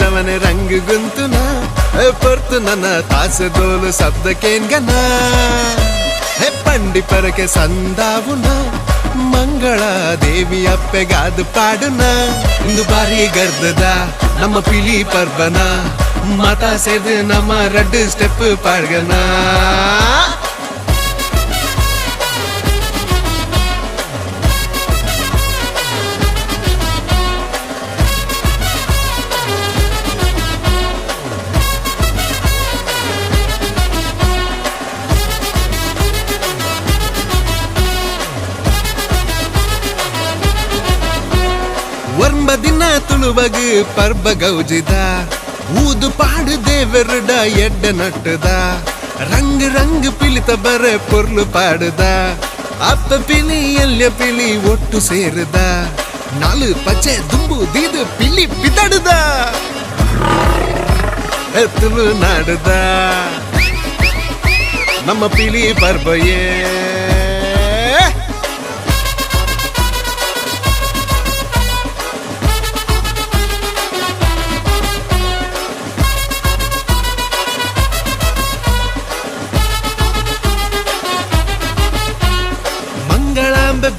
Speaker 1: ಜವನೆ ರಂಗ್ ಗುಂತುನ ಪೊರ್ತು ನನ್ನ ತಾಸೆ ದೋಲು ಶಬ್ದಕ್ಕೇನ್ಗನ ಹೆ ಪಂಡಿ ಪರಕೆ ಸಂದಾವುನ ಮಂಗಳ ದೇವಿ ಅಪ್ಪೆಗಾದು ಪಾಡುನ ಇಂದು ಬಾರಿ ಗರ್ದದ ನಮ್ಮ ಪಿಲಿ ಪರ್ಬನ ಮಾತಾ ಸೇದು ನಮ್ಮ ರಡ್ಡು ಸ್ಟೆಪ್ ಪಾಡ್ಗನ. ದಿನ ತುಳುವಗು ಪರ್ಬ ಗೌಜಿದ ಊದು ಪಾಡು ದೇವರುಡ ಎಡ್ಡ ನಟ್ಟುದ ರಂಗ್ ರಂಗ್ ಪಿಲಿತ ಬರೆ ಪೊರ್ಲು ಪಾಡುದ ಅಪ್ಪ ಪಿಲಿ ಎಲ್ಯ ಪಿಲಿ ಒಟ್ಟು ಸೇರುದ ನಾಲು ಪಚ್ಚೆ ದುಂಬು ದೀದು ಪಿಲಿ ಪಿದಡುದ ತುಳು ನಾಡುದ ನಮ್ಮ ಪಿಲಿ ಪರ್ಬಯೇ.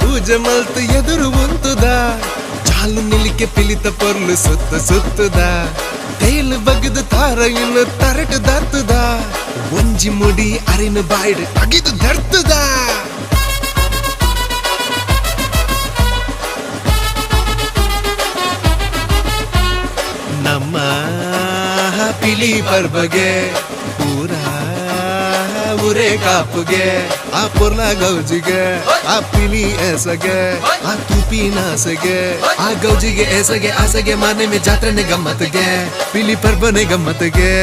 Speaker 1: ಪೂಜೆ ಮಲ್ತು ಎದುರು ಉಂತುದ ಚಾಲು ನಿಲಿಕೆ ಪಿಲಿತ ಪೊರ್ಲು ಸುತ್ತ ಸುತ್ತುದ ತೇಲ್ ಬಗದು ತಾರಯಿನ ತರಟು ದರ್ತದ ಒಂಜಿ ಮುಡಿ ಅರಿನ ಬಾಯ್ಡ್ ಅಗಿದು ದರ್ತದ ನಮ್ಮ ಪಿಲಿ ಪರ್ಬಗೆ ಪೂರಾ ಊರೇ ಕಾಪುಗೆ ಆ ಪೊರ್ಲ ಗೌಜಿಗೆ ಆ ಪಿಲಿ ಎಸಗೆ ಆ ತುಪಿನ ಆಸೆಗೆ ಆ ಗೌಜಿಗೆ ಎಸಗೆ ಆಸೆಗೆ ಮಾನೆ ಮೇ ಜಾತ್ರೆನೆ ಗಮ್ಮತ್ಗೆ ಪಿಲಿ ಪರ್ಬನೆ ಗಮ್ಮತ್ಗೆ.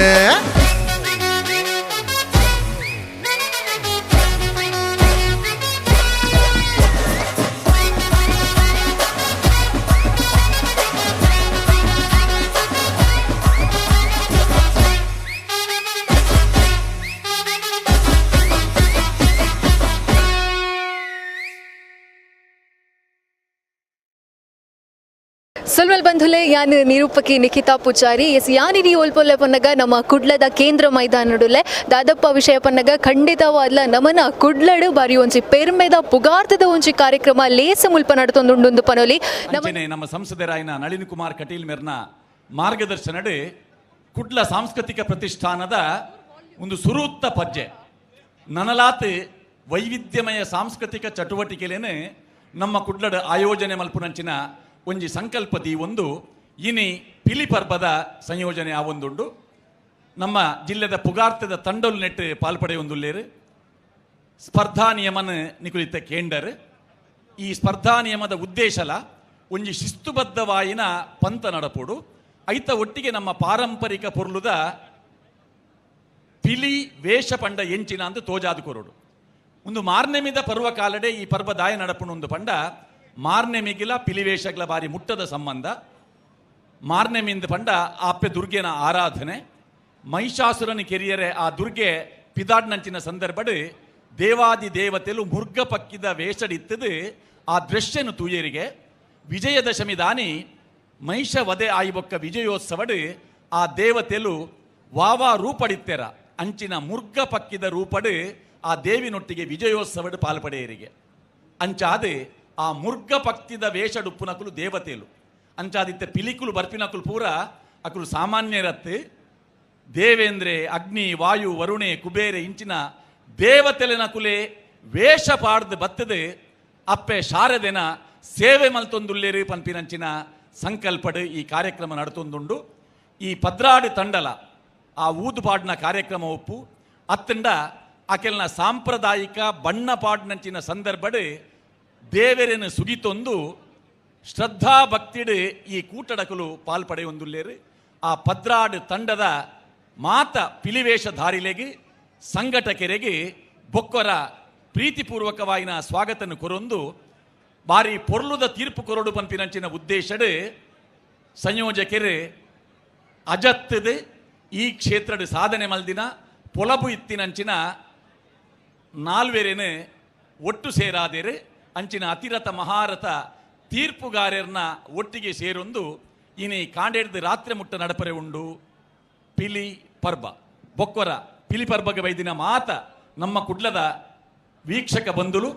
Speaker 2: ಸೊಲ್ವಲ್ ಬಂಧುಲೆ ಯಾನ್ ನಿರೂಪಕಿ ನಿಖಿತಾ ಪೂಜಾರಿ ಎಸ್ ಯಾನಿರಿ ಓಲ್ಪೊಲ್ಲೆ ಪನ್ನಗ ನಮ್ಮ ಕುಡ್ಲದ ಕೇಂದ್ರ ಮೈದಾನಡುಲೆ ದಾದಪ್ಪ ವಿಷಯ ಪನ್ನಗ ಖಂಡಿತವಾದ್ಲ ನಮನ ಕುಡ್ಲಡು ಬಾರಿ ಒಂಜಿ ಪೆರ್ಮೆದ ಪುಗಾರ್ತದ ಒಂಜಿ ಕಾರ್ಯಕ್ರಮ ಲೇಸ ಮುಲ್ಪ ನಡತೊಂದುಂಡು ಪನೊಲಿ.
Speaker 6: ಅಂಚನೆ ನಮ್ಮ ಸಂಸದರಾಯನ ನಳಿನ್ ಕುಮಾರ್ ಕಟೀಲ್ ಮೆರ್ನ ಮಾರ್ಗದರ್ಶನಡು ಕುಡ್ಲ ಸಾಂಸ್ಕೃತಿಕ ಪ್ರತಿಷ್ಠಾನದ ಒಂದು ಸುರೂತ್ತ ಪಜ್ಜೆ ನನಲಾತ್ ವೈವಿಧ್ಯಮಯ ಸಾಂಸ್ಕೃತಿಕ ಚಟುವಟಿಕೆಲೇನೆ ನಮ್ಮ ಕುಡ್ಲಡ ಆಯೋಜನೆ ಮಲ್ಪುನಂಚಿನ ಒಂಜಿ ಸಂಕಲ್ಪದಿ ಒಂದು ಇನಿ ಪಿಲಿ ಪರ್ಬದ ಸಂಯೋಜನೆ ಆ ಒಂದುಂಡು. ನಮ್ಮ ಜಿಲ್ಲೆದ ಪುಗಾರ್ತದ ತಂಡೊಲ್ ನೆಟ್ ಪಾಲ್ಪಡೆಯೊಂದುಲ್ಲೇರು ಸ್ಪರ್ಧಾ ನಿಯಮನ ನಿಕುಲಿತ ಕೇಂಡರ್. ಈ ಸ್ಪರ್ಧಾ ನಿಯಮದ ಉದ್ದೇಶಲ ಒಂಜಿ ಶಿಸ್ತುಬದ್ಧವಾಯಿನ ಪಂತ ನಡಪೋಡು ಐತ ಒಟ್ಟಿಗೆ ನಮ್ಮ ಪಾರಂಪರಿಕ ಪೊರ್ಲುದ ಪಿಲಿ ವೇಷ ಪಂಡ ಎಂಚಿನ ಅಂದು ತೋಜಾದು ಕೊರೋಡು. ಒಂದು ಮಾರ್ನೆಮಿದ ಪರ್ವ ಕಾಲಡೆ ಈ ಪರ್ವ ದಾಯ ನಡಪುಣ ಒಂದು ಪಂಡ ಮಾರ್ನೆಮಿಗಿಲ ಪಿಲಿವೇಷಗಳ ಬಾರಿ ಮುಟ್ಟದ ಸಂಬಂಧ. ಮಾರ್ನೆಮಿಂದ ಪಂಡ ಆಪ್ಪೆ ದುರ್ಗೆನ ಆರಾಧನೆ ಮಹಿಷಾಸುರನ ಕೆರಿಯರೆ ಆ ದುರ್ಗೆ ಪಿದಾಡ್ನಂಚಿನ ಸಂದರ್ಭಡು ದೇವಾದಿ ದೇವತೆಲು ಮುರ್ಗ ಪಕ್ಕಿದ ವೇಷಡಿತ್ತದು ಆ ದೃಶ್ಯನು ತೂಯರಿಗೆ ವಿಜಯದಶಮಿ ದಾನಿ ಮಹಿಷ ವಧೆ ಆಯಿಬೊಕ್ಕ ವಿಜಯೋತ್ಸವಡು ಆ ದೇವತೆಲು ವಾವಾ ರೂಪಡಿತ್ತೆರ ಅಂಚಿನ ಮುರ್ಗ ಪಕ್ಕಿದ ರೂಪಡು ಆ ದೇವಿನೊಟ್ಟಿಗೆ ವಿಜಯೋತ್ಸವಡು ಪಾಲ್ಪಡೆಯರಿಗೆ ಅಂಚಾದೆ ಆ ಮುರ್ಗ ಪಕ್ತಿದ ವೇಷಡುಪ್ಪುನಕುಲು ದೇವತೆಲು ಅಂಚಾದಿತ್ತ ಪಿಲಿಕುಲು ಬರ್ಪಿನಕುಲು ಪೂರ ಅಕುಲು ಸಾಮಾನ್ಯರತ್ತೆ ದೇವೇಂದ್ರೆ ಅಗ್ನಿ ವಾಯು ವರುಣೆ ಕುಬೇರೆ ಇಂಚಿನ ದೇವತೆಲೆನಕುಲೆ ವೇಷ ಪಾಡ್ದು ಬತ್ತದೆ ಅಪ್ಪೆ ಶಾರದೆನ ಸೇವೆ ಮಲ್ತೊಂದುಲ್ಲೇರು ಪನ್ಪಿನಂಚಿನ ಸಂಕಲ್ಪಡು ಈ ಕಾರ್ಯಕ್ರಮ ನಡತೊಂದುಂಡು. ಈ ಪದ್ರಾಡು ತಂಡಲ ಆ ಊದುಪಾಡಿನ ಕಾರ್ಯಕ್ರಮ ಒಪ್ಪು ಅತ್ತಂಡ ಆಕೆಲ್ನ ಸಾಂಪ್ರದಾಯಿಕ ಬಣ್ಣ ಪಾಡ್ನಂಚಿನ ಸಂದರ್ಭಡು ದೇವರೆನು ಸುಗಿತೊಂದು ಶ್ರದ್ಧಾ ಭಕ್ತಿಡು ಈ ಕೂಟಡಕಲು ಪಾಲ್ಪಡೆಯೊಂದುಲ್ಲೇರು. ಆ ಪದ್ರಾಡು ತಂಡದ ಮಾತ ಪಿಲಿವೇಷಧಾರಿಲೆಗೆ ಸಂಘಟಕರಿಗೆ ಬೊಕ್ಕೊರ ಪ್ರೀತಿಪೂರ್ವಕವಾಯಿನ ಸ್ವಾಗತನ ಕೊರೊಂದು ಬಾರಿ ಪೊರ್ಲುದ ತೀರ್ಪು ಕೊರಡು ಪನ್ಪಿನಂಚಿನ ಉದ್ದೇಶಡು ಸಂಯೋಜಕರು ಅಜತ್ತದು ಈ ಕ್ಷೇತ್ರದ ಸಾಧನೆ ಮಲ್ದಿನ ಪೊಲಬು ಇತ್ತಿನಂಚಿನ ನಾಲ್ವೆರೇನು ಒಟ್ಟು ಸೇರಾದೇರು ಅಂಚಿನ ಅತಿರಥ ಮಹಾರಥ ತೀರ್ಪುಗಾರರ್ನ ಒಟ್ಟಿಗೆ ಸೇರೊಂದು ಇನಿ ಕಾಂಡೇಡ್ದು ರಾತ್ರಿ ಮುಟ್ಟ ನಡಪರೆ ಉಂಡು ಪಿಲಿ ಪರ್ಬ ಬೊಕ್ಕೊರ ಪಿಲಿ ಪರ್ಬಗೆ ಬೈದಿನ ಮಾತ ನಮ್ಮ ಕುಡ್ಲದ ವೀಕ್ಷಕ ಬಂಧುಲು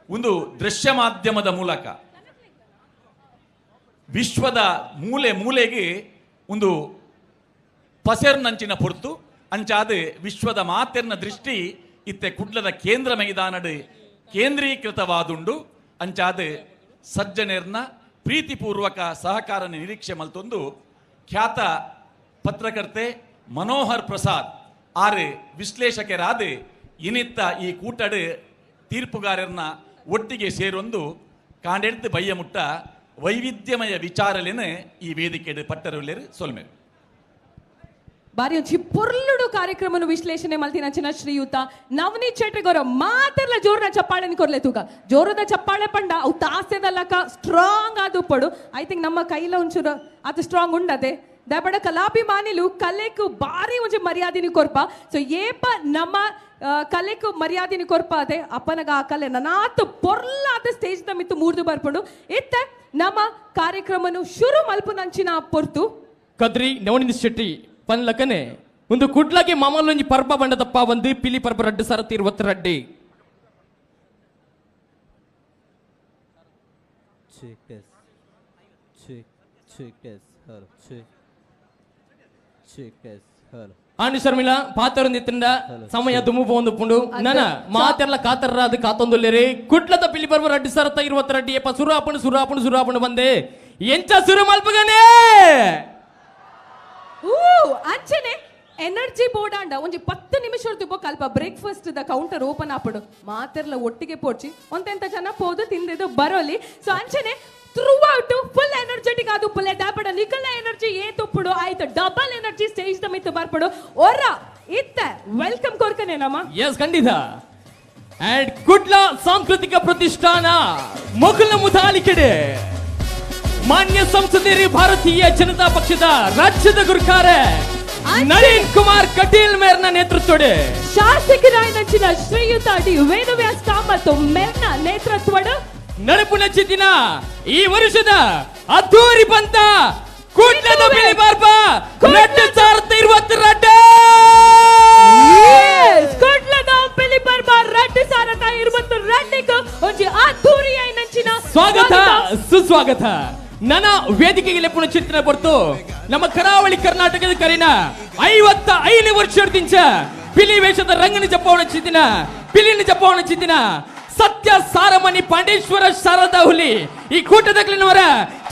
Speaker 6: ಒಂದು ದೃಶ್ಯ ಮಾಧ್ಯಮದ ಮೂಲಕ ವಿಶ್ವದ ಮೂಲೆ ಮೂಲೆಗೆ ಒಂದು ಪಸೆರ್ನಂಚಿನ ಪೊರ್ತು ಅಂಚಾದ ವಿಶ್ವದ ಮಾತೆರ್ನ ದೃಷ್ಟಿ ಇತ್ತೆ ಕುಡ್ಲದ ಕೇಂದ್ರ ಮೈದಾನಡು ಕೇಂದ್ರೀಕೃತವಾದುಂಡು. ಅಂಚಾದ ಸಜ್ಜನೆರ್ನ ಪ್ರೀತಿಪೂರ್ವಕ ಸಹಕಾರ ನಿರೀಕ್ಷೆ ಮಲ್ತೊಂದು ಖ್ಯಾತ ಪತ್ರಕರ್ತೆ ಮನೋಹರ್ ಪ್ರಸಾದ್ ಆರು ವಿಶ್ಲೇಷಕರಾದ ಇನಿತ್ತ ಈ ಕೂಟಡು ತೀರ್ಪುಗಾರರ್ನ ಒಟ್ಟಿಗೆ ಸೇರೊಂದು ಕಾಂಡೆಡ್ದು ಬಯ್ಯ ಮುಟ್ಟ ವೈವಿಧ್ಯಮಯ ವಿಚಾರಲೇನು ಈ ವೇದಿಕೆ ಪಟ್ಟರುಲ್ಲೇರು ಸೊಲ್ಮೆ.
Speaker 13: ಬಾರಿ ಒಂಜಿ ಪೊರ್ಲುಡು ಕಾರ್ಯಕ್ರಮನು ವಿಶ್ಲೇಷಣೆ ಮಲ್ತಿನಂಚಿನ ಶ್ರೀಯುತ ನವನೀತ್ ಶೆಟ್ಟಿಗೌರ ಮಾತೆರ್ಲ ಜೋರುನ ಚಪ್ಪಾಳೆನ ಕೊರ್ಲೆ ತೂಕ ಜೋರದ ಚಪ್ಪಾಳೆ ಪಂಡ ಅವು ತಾಸೆದಲ್ಲಕ ಸ್ಟ್ರಾಂಗ್ ಆದು ಪಡು. I think ನಮ್ಮ ಕೈಲ ಒಂಚೂರು ಅದು ಸ್ಟ್ರಾಂಗ್ ಉಂಡದೆ ದಯಪಡ ಕಲಾಭಿಮಾನಿಲು ಕಲೆಕು ಬಾರಿ ಒಂಜಿ ಮರ್ಯಾದಿನಿ ಕೊರ್ಪ. ಸೊ ಏಪ ನಮ್ಮ ಕಲೆಕು ಮರ್ಯಾದಿನಿ ಕೊರ್ಪ ಅದೇ ಅಪ್ಪನಗ ಆ ಕಲೆ ನನಾತ್ ಪೊರ್ಲಾದ ಸ್ಟೇಜ್ the ಮಿತ್ತು ಮೂರ್ದು ಬರ್ಪಂಡು. ಇತ್ತ ನಮ್ಮ ಕಾರ್ಯಕ್ರಮನು ಶುರು ಮಲ್ಪುನಂಚಿನ ಪೊರ್ತು
Speaker 11: ಕದ್ರಿ ನವನೀತ್ ಶೆಟ್ಟಿ ಪನ್ಲಕನೆ ಒಂದು ಕುಡ್ಲಗೆ ಮಾಮಲ್ಲೊಂಜಿ ಪರ್ಬ ಬಂಡದಪ್ಪ ಒಂದು ಪಿಲಿ ಪರ್ಬ ರಡ್ಡು ಸರತಿ ಇರುವತ್ತು ರಡ್ಡಿ. ಆಂಡಿ ಶರ್ಮಿಳಾ ಪಾತರೊಂದಿತ್ತಿಂಡ ಸಮಯ ದುಮ್ಮು ಪೋಂದು ಪುಂಡು ನನ ಮಾತೆರ್ಲ ಕಾತರ್ರಾದ ಕಾತೊಂದುಲ್ಲೇರಿ ಕುಡ್ಲದ ಪಿಲಿ ಪರ್ವ ರಡ್ಡು ಸರತ್ತ ಇರುವತ್ತ ರಡ್ಡಿ ಯಪ್ಪ ಸುರಾಪಣು ಸುರಾಪಣು ಸುರಾಪಣು ಬಂದೆ ಎಂಚ ಸುರು ಮಲ್ಪಗನೇ.
Speaker 13: ಊ ಅಂಚನೆ ಎನರ್ಜಿ ಬೋರ್ಡ್ ಅಂಡ ಒಂಜಿ 10 ನಿಮಿಷ ಬೊಕ್ಕ ಅಲ್ಪ ಬ್ರೇಕ್ಫಾಸ್ಟ್ the counter open ಆಪಡು ಮಾತೆರ್ಲ ಒಟ್ಟಿಗೆ ಪೋಡ್ಚಿ ಒಂತೆಂತ ಜನ ಪೋದು ತಿಂದಿದ್ದು ಬರೋಲಿ. ಸೊ ಅಂಚನೆ ಥ್ರೂ ಔಟ್ ಫುಲ್ ಎನರ್ಜೆಟಿಕ್ ಅದು ಪುಲೆ ದಾಪಡ ನಿಕಲ ಎನರ್ಜಿ ಏ ತುಪ್ಪುಡು ಆಯ್ತು ಡಬಲ್ ಎನರ್ಜಿ ಸ್ಟೇಜ್ the ಮಿತ್ತು ಬರ್ಪಡು ಒರ ಇತ್ತ welcome ಕೋರ್ಕನೆ ನಮ್ಮ.
Speaker 11: ಎಸ್ ಖಂಡಿತ. ಅಂಡ್ ಕುಡ್ಲ ಸಾಂಸ್ಕೃತಿಕ ಪ್ರತಿಷ್ಠಾನ ಮೊಘಲ ಮುತಾಲಿಕೆಡೆ ಮಾನ್ಯ ಸಂಸದರು ಭಾರತೀಯ ಜನತಾ ಪಕ್ಷದ ರಾಜ್ಯದ ಗುರುಕಾರ ನಳಿನ್ ಕುಮಾರ್ ಕಟೀಲ್ ಮೇರ್ನ ನೇತೃತ್ವದ
Speaker 13: ಶಾಸಕರಾಯನಂಚಿನ ಶ್ರೀಯುತ ಡಿ ವೇದವ್ಯಾಸ್ ಕಾಮತ್ ಮೇರ್ನ ನೇತೃತ್ವದ
Speaker 11: ನಡಪು ನಚ್ಚಿದಿನ ಈ ವರ್ಷದ ಅದ್ದೂರಿ ಪಂತ ಕುಡ್ಲದ ಬಿಳಿ ಬಾರ್ಬ 2022.
Speaker 13: ಕುಡ್ಲದ ಪಿಲಿ ಪರ್ಬ 2022 ಒಂಜಿ ಅದ್ದೂರಿ ಐನಂಚಿನ
Speaker 11: ಸ್ವಾಗತ ಸುಸ್ವಾಗತ. ನನ್ನ ವೇದಿಕೆಗೆ ಲೆಪ್ಪುನ ಚಿತ್ರ ಬರ್ತು ನಮ್ಮ ಕರಾವಳಿ ಕರ್ನಾಟಕದ ಕರಿನ 55 ವರ್ಷದಿಂಚ ಪಿಲಿ ವೇಷದ ರಂಗನ ಜಪ್ಪವಣ ಚಿತ್ತಿನ ಪಿಲಿನ ಜಪ್ಪವಣ ಚಿತ್ತಿನ ಸತ್ಯ ಸಾರಮಣಿ ಪಾಂಡೇಶ್ವರ ಶಾರದಾ ಹುಲಿ ಈ ಕೂಟದಕ್ಲಿನವರ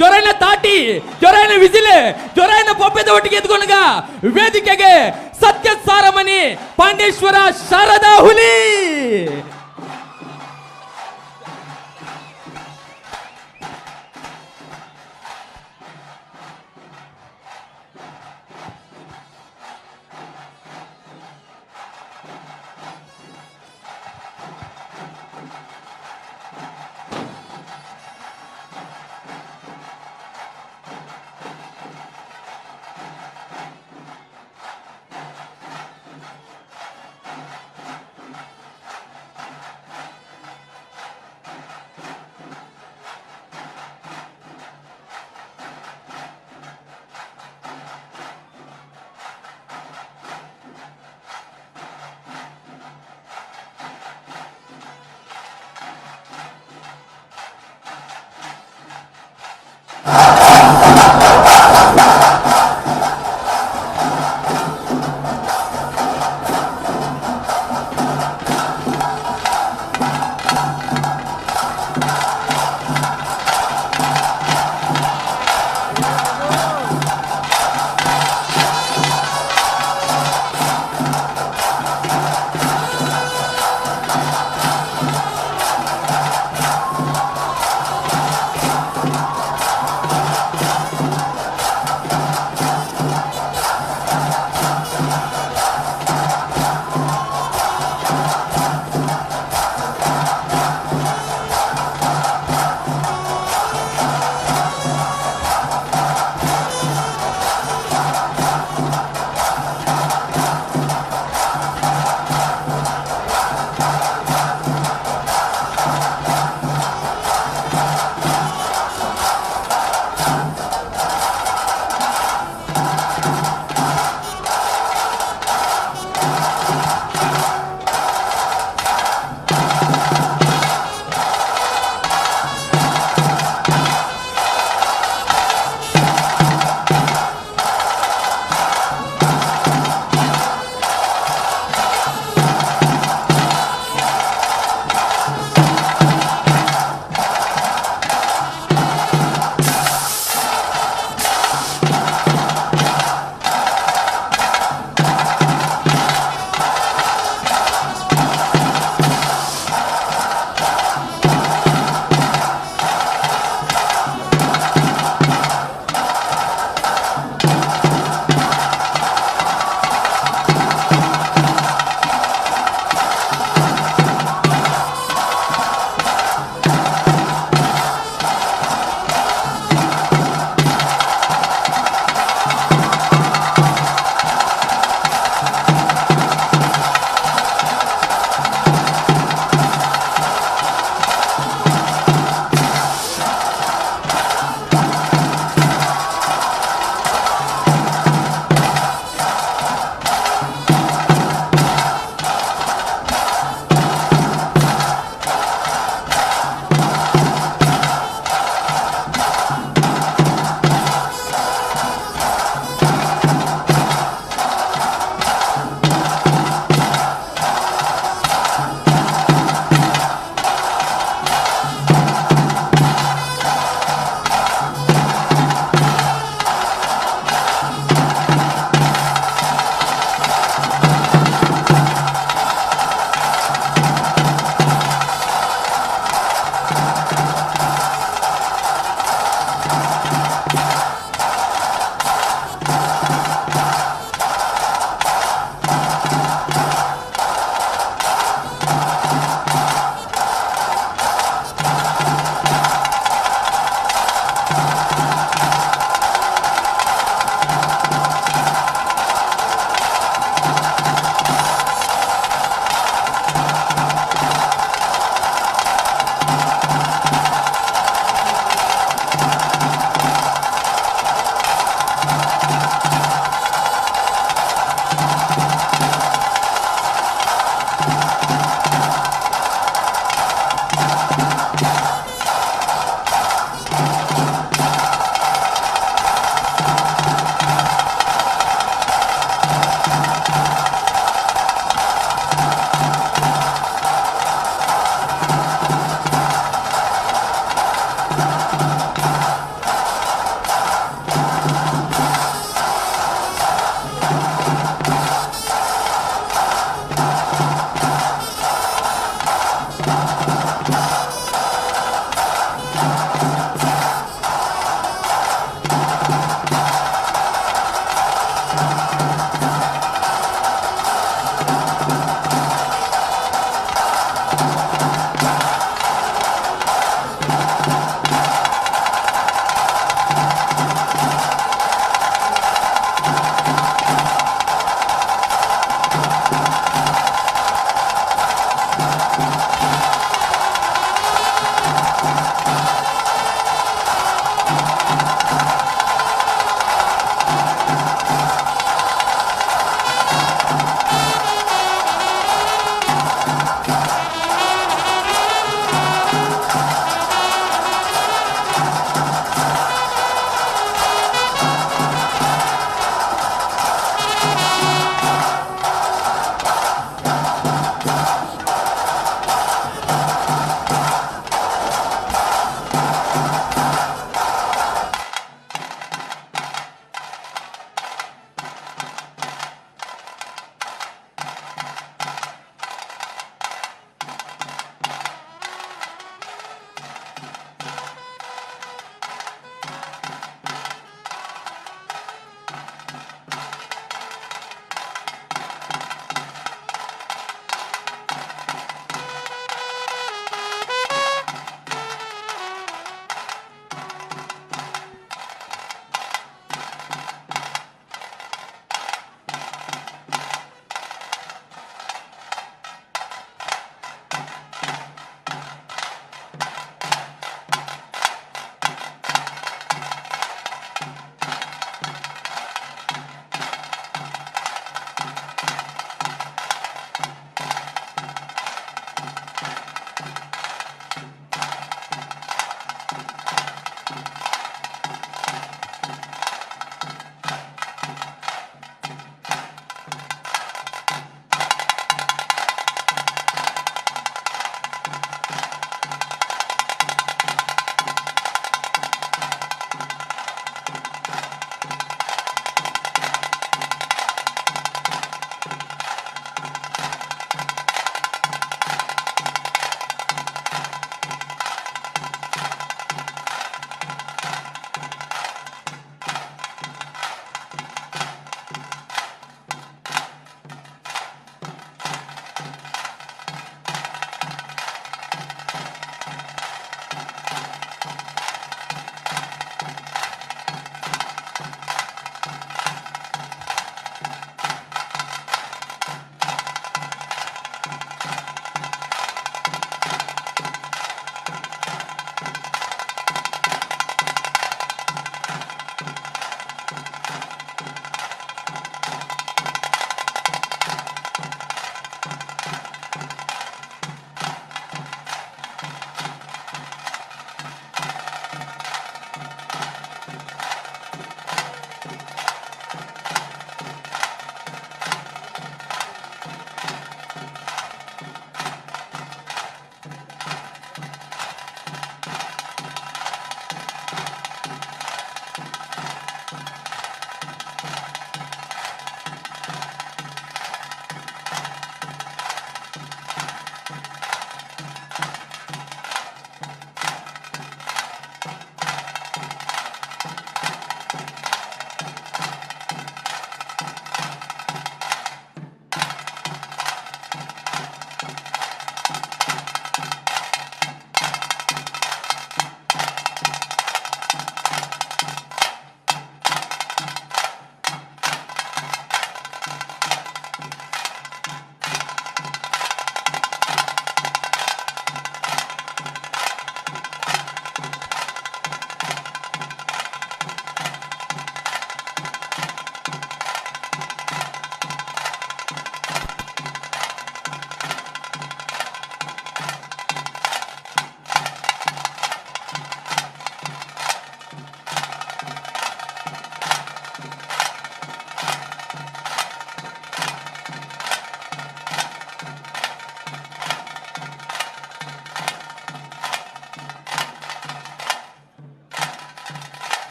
Speaker 11: ಜೊರೈನ ತಾಟಿ ಜೊರೈನ ವಿಸಿಲೆ ಜೊರೈನ ಬೊಬ್ಬೆದ ಒಟ್ಟಿಗೆ ಎದ್ಕೊಂಡಗ ವೇದಿಕೆಗೆ ಸತ್ಯ ಸಾರಮಣಿ ಪಾಂಡೇಶ್ವರ ಶಾರದಾ ಹುಲಿ.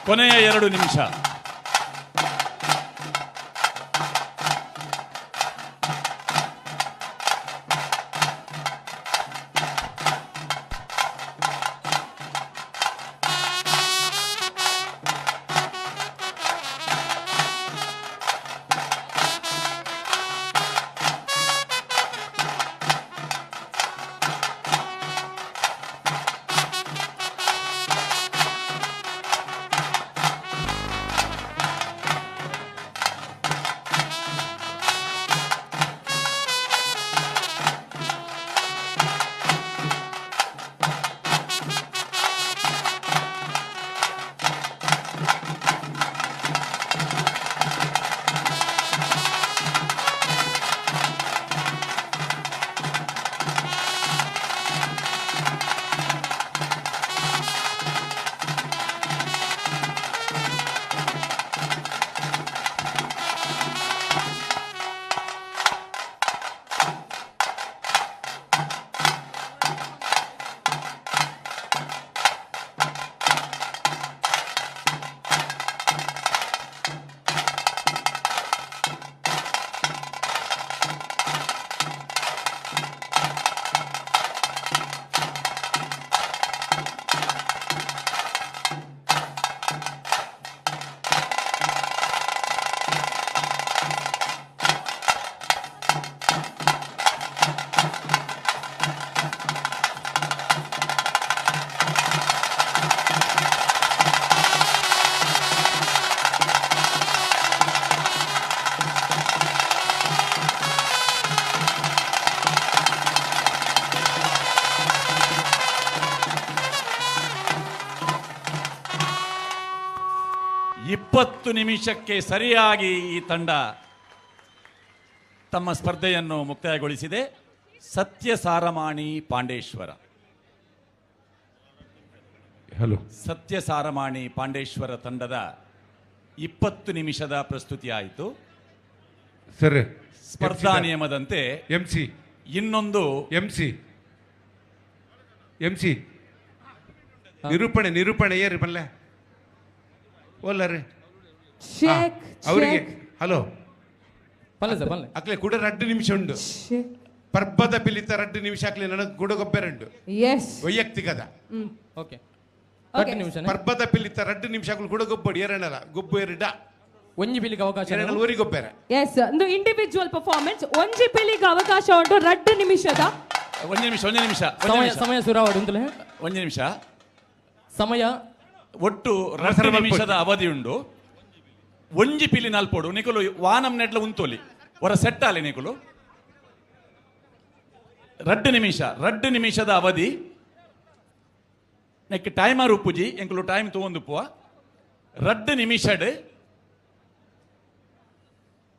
Speaker 6: ಕೊನೆಯ 2 ನಿಮಿಷ. ಇಪ್ಪತ್ತು ನಿಮಿಷಕ್ಕೆ ಸರಿಯಾಗಿ ಈ ತಂಡ ತಮ್ಮ ಸ್ಪರ್ಧೆಯನ್ನು ಮುಕ್ತಾಯಗೊಳಿಸಿದೆ. ಸತ್ಯ ಸಾರಮಾಣಿ ಪಾಂಡೇಶ್ವರ.
Speaker 14: ಹಲೋ.
Speaker 6: ಸತ್ಯ ಸಾರಮಾಣಿ ಪಾಂಡೇಶ್ವರ ತಂಡದ 20 ನಿಮಿಷದ ಪ್ರಸ್ತುತಿ ಆಯಿತು.
Speaker 14: ಸರ್,
Speaker 6: ಸ್ಪರ್ಧಾ ನಿಯಮದಂತೆ
Speaker 14: ಎಂಸಿ
Speaker 6: ಇನ್ನೊಂದು
Speaker 14: ಎಂಸಿ ಎಂಸಿ ನಿರೂಪಣೆ ನಿರೂಪಣೆ ಏರಿ ಬಲ್ಲೆ ಓಲ್ಲರಿ ಅವರಿಗೆ. ಹಲೋ ಅಕ್ಲೆ ಕೂಡ 2 ನಿಮಿಷ ಉಂಟು. ಪರ್ಬದ ಪಿಲಿತ 2 ನಿಮಿಷ ಅಕ್ಲೆ ನನಗೆ ಕೂಡ ಗೊಬ್ಬರ ಉಂಟು. ವೈಯಕ್ತಿಕದ ಪರ್ಬದ ಪಿಲಿತ 2 ನಿಮಿಷ ಅಕ್ಲು ಕೂಡ ಗೊಬ್ಬಡಿ ಎರಡಲ್ಲ ಗೊಬ್ಬು ಎರಡ
Speaker 11: ಒಂಜಿ ಪಿಲಿಗೆ ಅವಕಾಶ
Speaker 14: ಊರಿಗೆ ಗೊಬ್ಬರ.
Speaker 13: ಎಸ್, ಒಂದು ಇಂಡಿವಿಜುವಲ್ ಪರ್ಫಾರ್ಮೆನ್ಸ್ ಒಂಜಿ ಪಿಲಿಗೆ ಅವಕಾಶ ಉಂಟು 2 ನಿಮಿಷದ.
Speaker 6: ಒಂದು ನಿಮಿಷ ಒಂದು ನಿಮಿಷ
Speaker 11: ಸಮಯ ಸುರಾವಡು ಅಂತಲೇ
Speaker 6: ಒಂದು ನಿಮಿಷ
Speaker 11: ಸಮಯ
Speaker 6: ಒಟ್ಟು 2 ನಿಮಿಷದ ಅವಧಿ ಉಂಡು. ಒಂಜಿ ಪಿಲಿ ನಾಲ್ಪೋಡು ನಿಕುಲು ವಾನಂ ನೆಡ್ಲ ಉಂತೋಲಿ ಹೊರ ಸೆಟ್ ಆಲಿ ನಿಕುಲು. 2 ನಿಮಿಷ 2 ನಿಮಿಷದ ಅವಧಿ. ನೆಕ್ ಟೈಮರ್ ಉಪ್ಪುಜಿ ಎಂಕುಲು ಟೈಮ್ ತಗೊಂಡುಪ್ಪುವ. 2 ನಿಮಿಷಡ್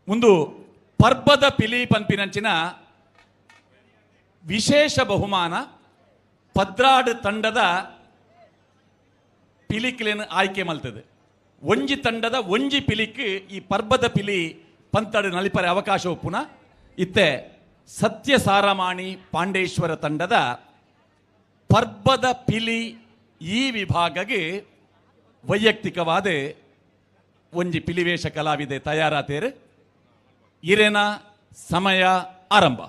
Speaker 6: ಒಂದು ಪರ್ಬದ ಪಿಲಿ ಪನ್ಪಿನಂಚಿನ ವಿಶೇಷ ಬಹುಮಾನ ಪದ್ರಾಡು ತಂಡದ ಪಿಲಿಕ್ಲೇನು ಆಯ್ಕೆ ಮಲ್ತದೆ. ಒಂಜಿ ತಂಡದ ಒಂಜಿ ಪಿಲಿಕ್ ಈ ಪರ್ಬದ ಪಿಲಿ ಪಂತಡು ನಲಿಪರೆ ಅವಕಾಶ ಒಪ್ಪುನ ಇತ್ತೆ ಸತ್ಯ ಸಾರಮಾಣಿ ಪಾಂಡೇಶ್ವರ ತಂಡದ ಪರ್ಬದ ಪಿಲಿ ಈ ವಿಭಾಗಕ್ಕೆ ವೈಯಕ್ತಿಕವಾದ ಒಂಜಿ ಪಿಲಿವೇಶ ಕಲಾವಿದೆ ತಯಾರಾತೇರು. ಇರೇನ ಸಮಯ ಆರಂಭ.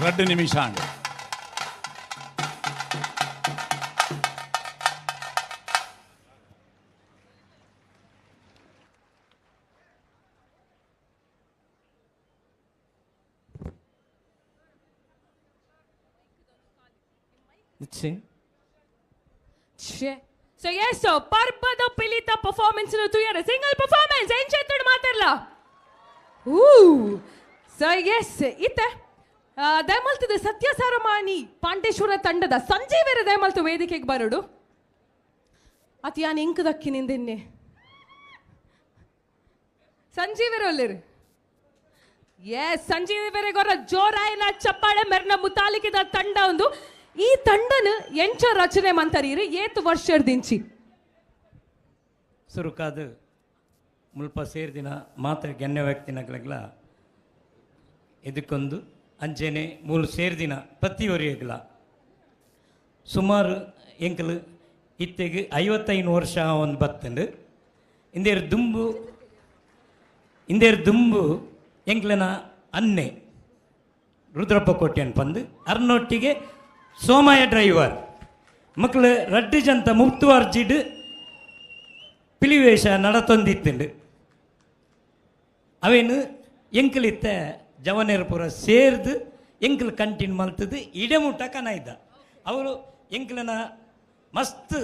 Speaker 15: ರಡ್ಡು ನಿಮಿಷ
Speaker 13: ಸೊ ಎಸ್ ಪರ್ಬದ ಪಿಲಿತ ಪರ್ಫಾರ್ಮೆನ್ಸ್ ತುಯರ ಸಿಂಗಲ್ ಪರ್ಫಾರ್ಮೆನ್ಸ್ ಎಂಚೆತ್ತುಡು ಮಾತಾಡ್ಲ ಸೊ ಎಸ್ ಇತ್ತೆ ದಯಮಲ್ತದ ಸತ್ಯ ಸಾರಮಾನಿ ಪಾಂಡೇಶ್ವರ ತಂಡದ ಸಂಜೀವರ ದಯಮಲ್ತು ವೇದಿಕೆಗೆ ಬರೋಡು ಅತಿಯಾನ ಇಂಕದಕ್ಕಿ ನಿಂದೆನ್ನೆ ಸಂಜೀವರ ಒಲ್ಲೇರು ಎಸ್ ಸಂಜೀವರೆಗೊರ ಜೋರಾಯನ ಚಪ್ಪಾಳೆ ಮೆರ್ನ ಮುತಾಲಿಕಿದ ತಂಡ ಒಂದು ಈ ತಂಡನ ಎಂಚ ರಚನೆ ಮಂತರೀರು ಏತ್ ವರ್ಷದಿಂಚಿ
Speaker 16: ಸುರುಕಾದ ಮುಲ್ಪ ಸೇರ್ದಿನ ಮಾತ್ರ ಗೆನ್ನೆ ವ್ಯಕ್ತಿನಗ್ಲಗ್ಲ ಇದಕ್ಕೊಂದು ಅಂಚೆನೆ ಮೂಲು ಸೇರ್ದಿನ ಪ್ರತಿಯೊರಿಯಗ್ಲ ಸುಮಾರು ಎಂಕಲು ಇತ್ತೆಗೆ 55 ವರ್ಷ ಒಂದು ಬತ್ತಂಡು ಇಂದೇರು ದುಂಬು ಎಂಕ್ಲನ ಅನ್ನೆ ರುದ್ರಪ್ಪ ಕೋಟೆನ್ ಪಂದು ಅರ್ನೊಟ್ಟಿಗೆ ಸೋಮಯ್ಯ ಡ್ರೈವರ್ ಮಕ್ಕಳು ರಡ್ಡು ಜಂತ ಮುಕ್ತುವಾರ್ಜಿಡ್ ಪಿಲಿವೇಶ ನಡತೊಂದಿತ್ತುಂಡು ಅವೇನು ಎಂಕಲಿತ್ತ ಜವನೇರು ಪೂರ ಸೇರ್ದು ಎಂಕಲ್ ಕಂಟಿನ್ಯೂ ಮಲ್ತದ್ದು ಇಡಮುಟ್ಟ ಕನ ಇದ್ದ ಅವರು ಎಂಕಲನ ಮಸ್ತ್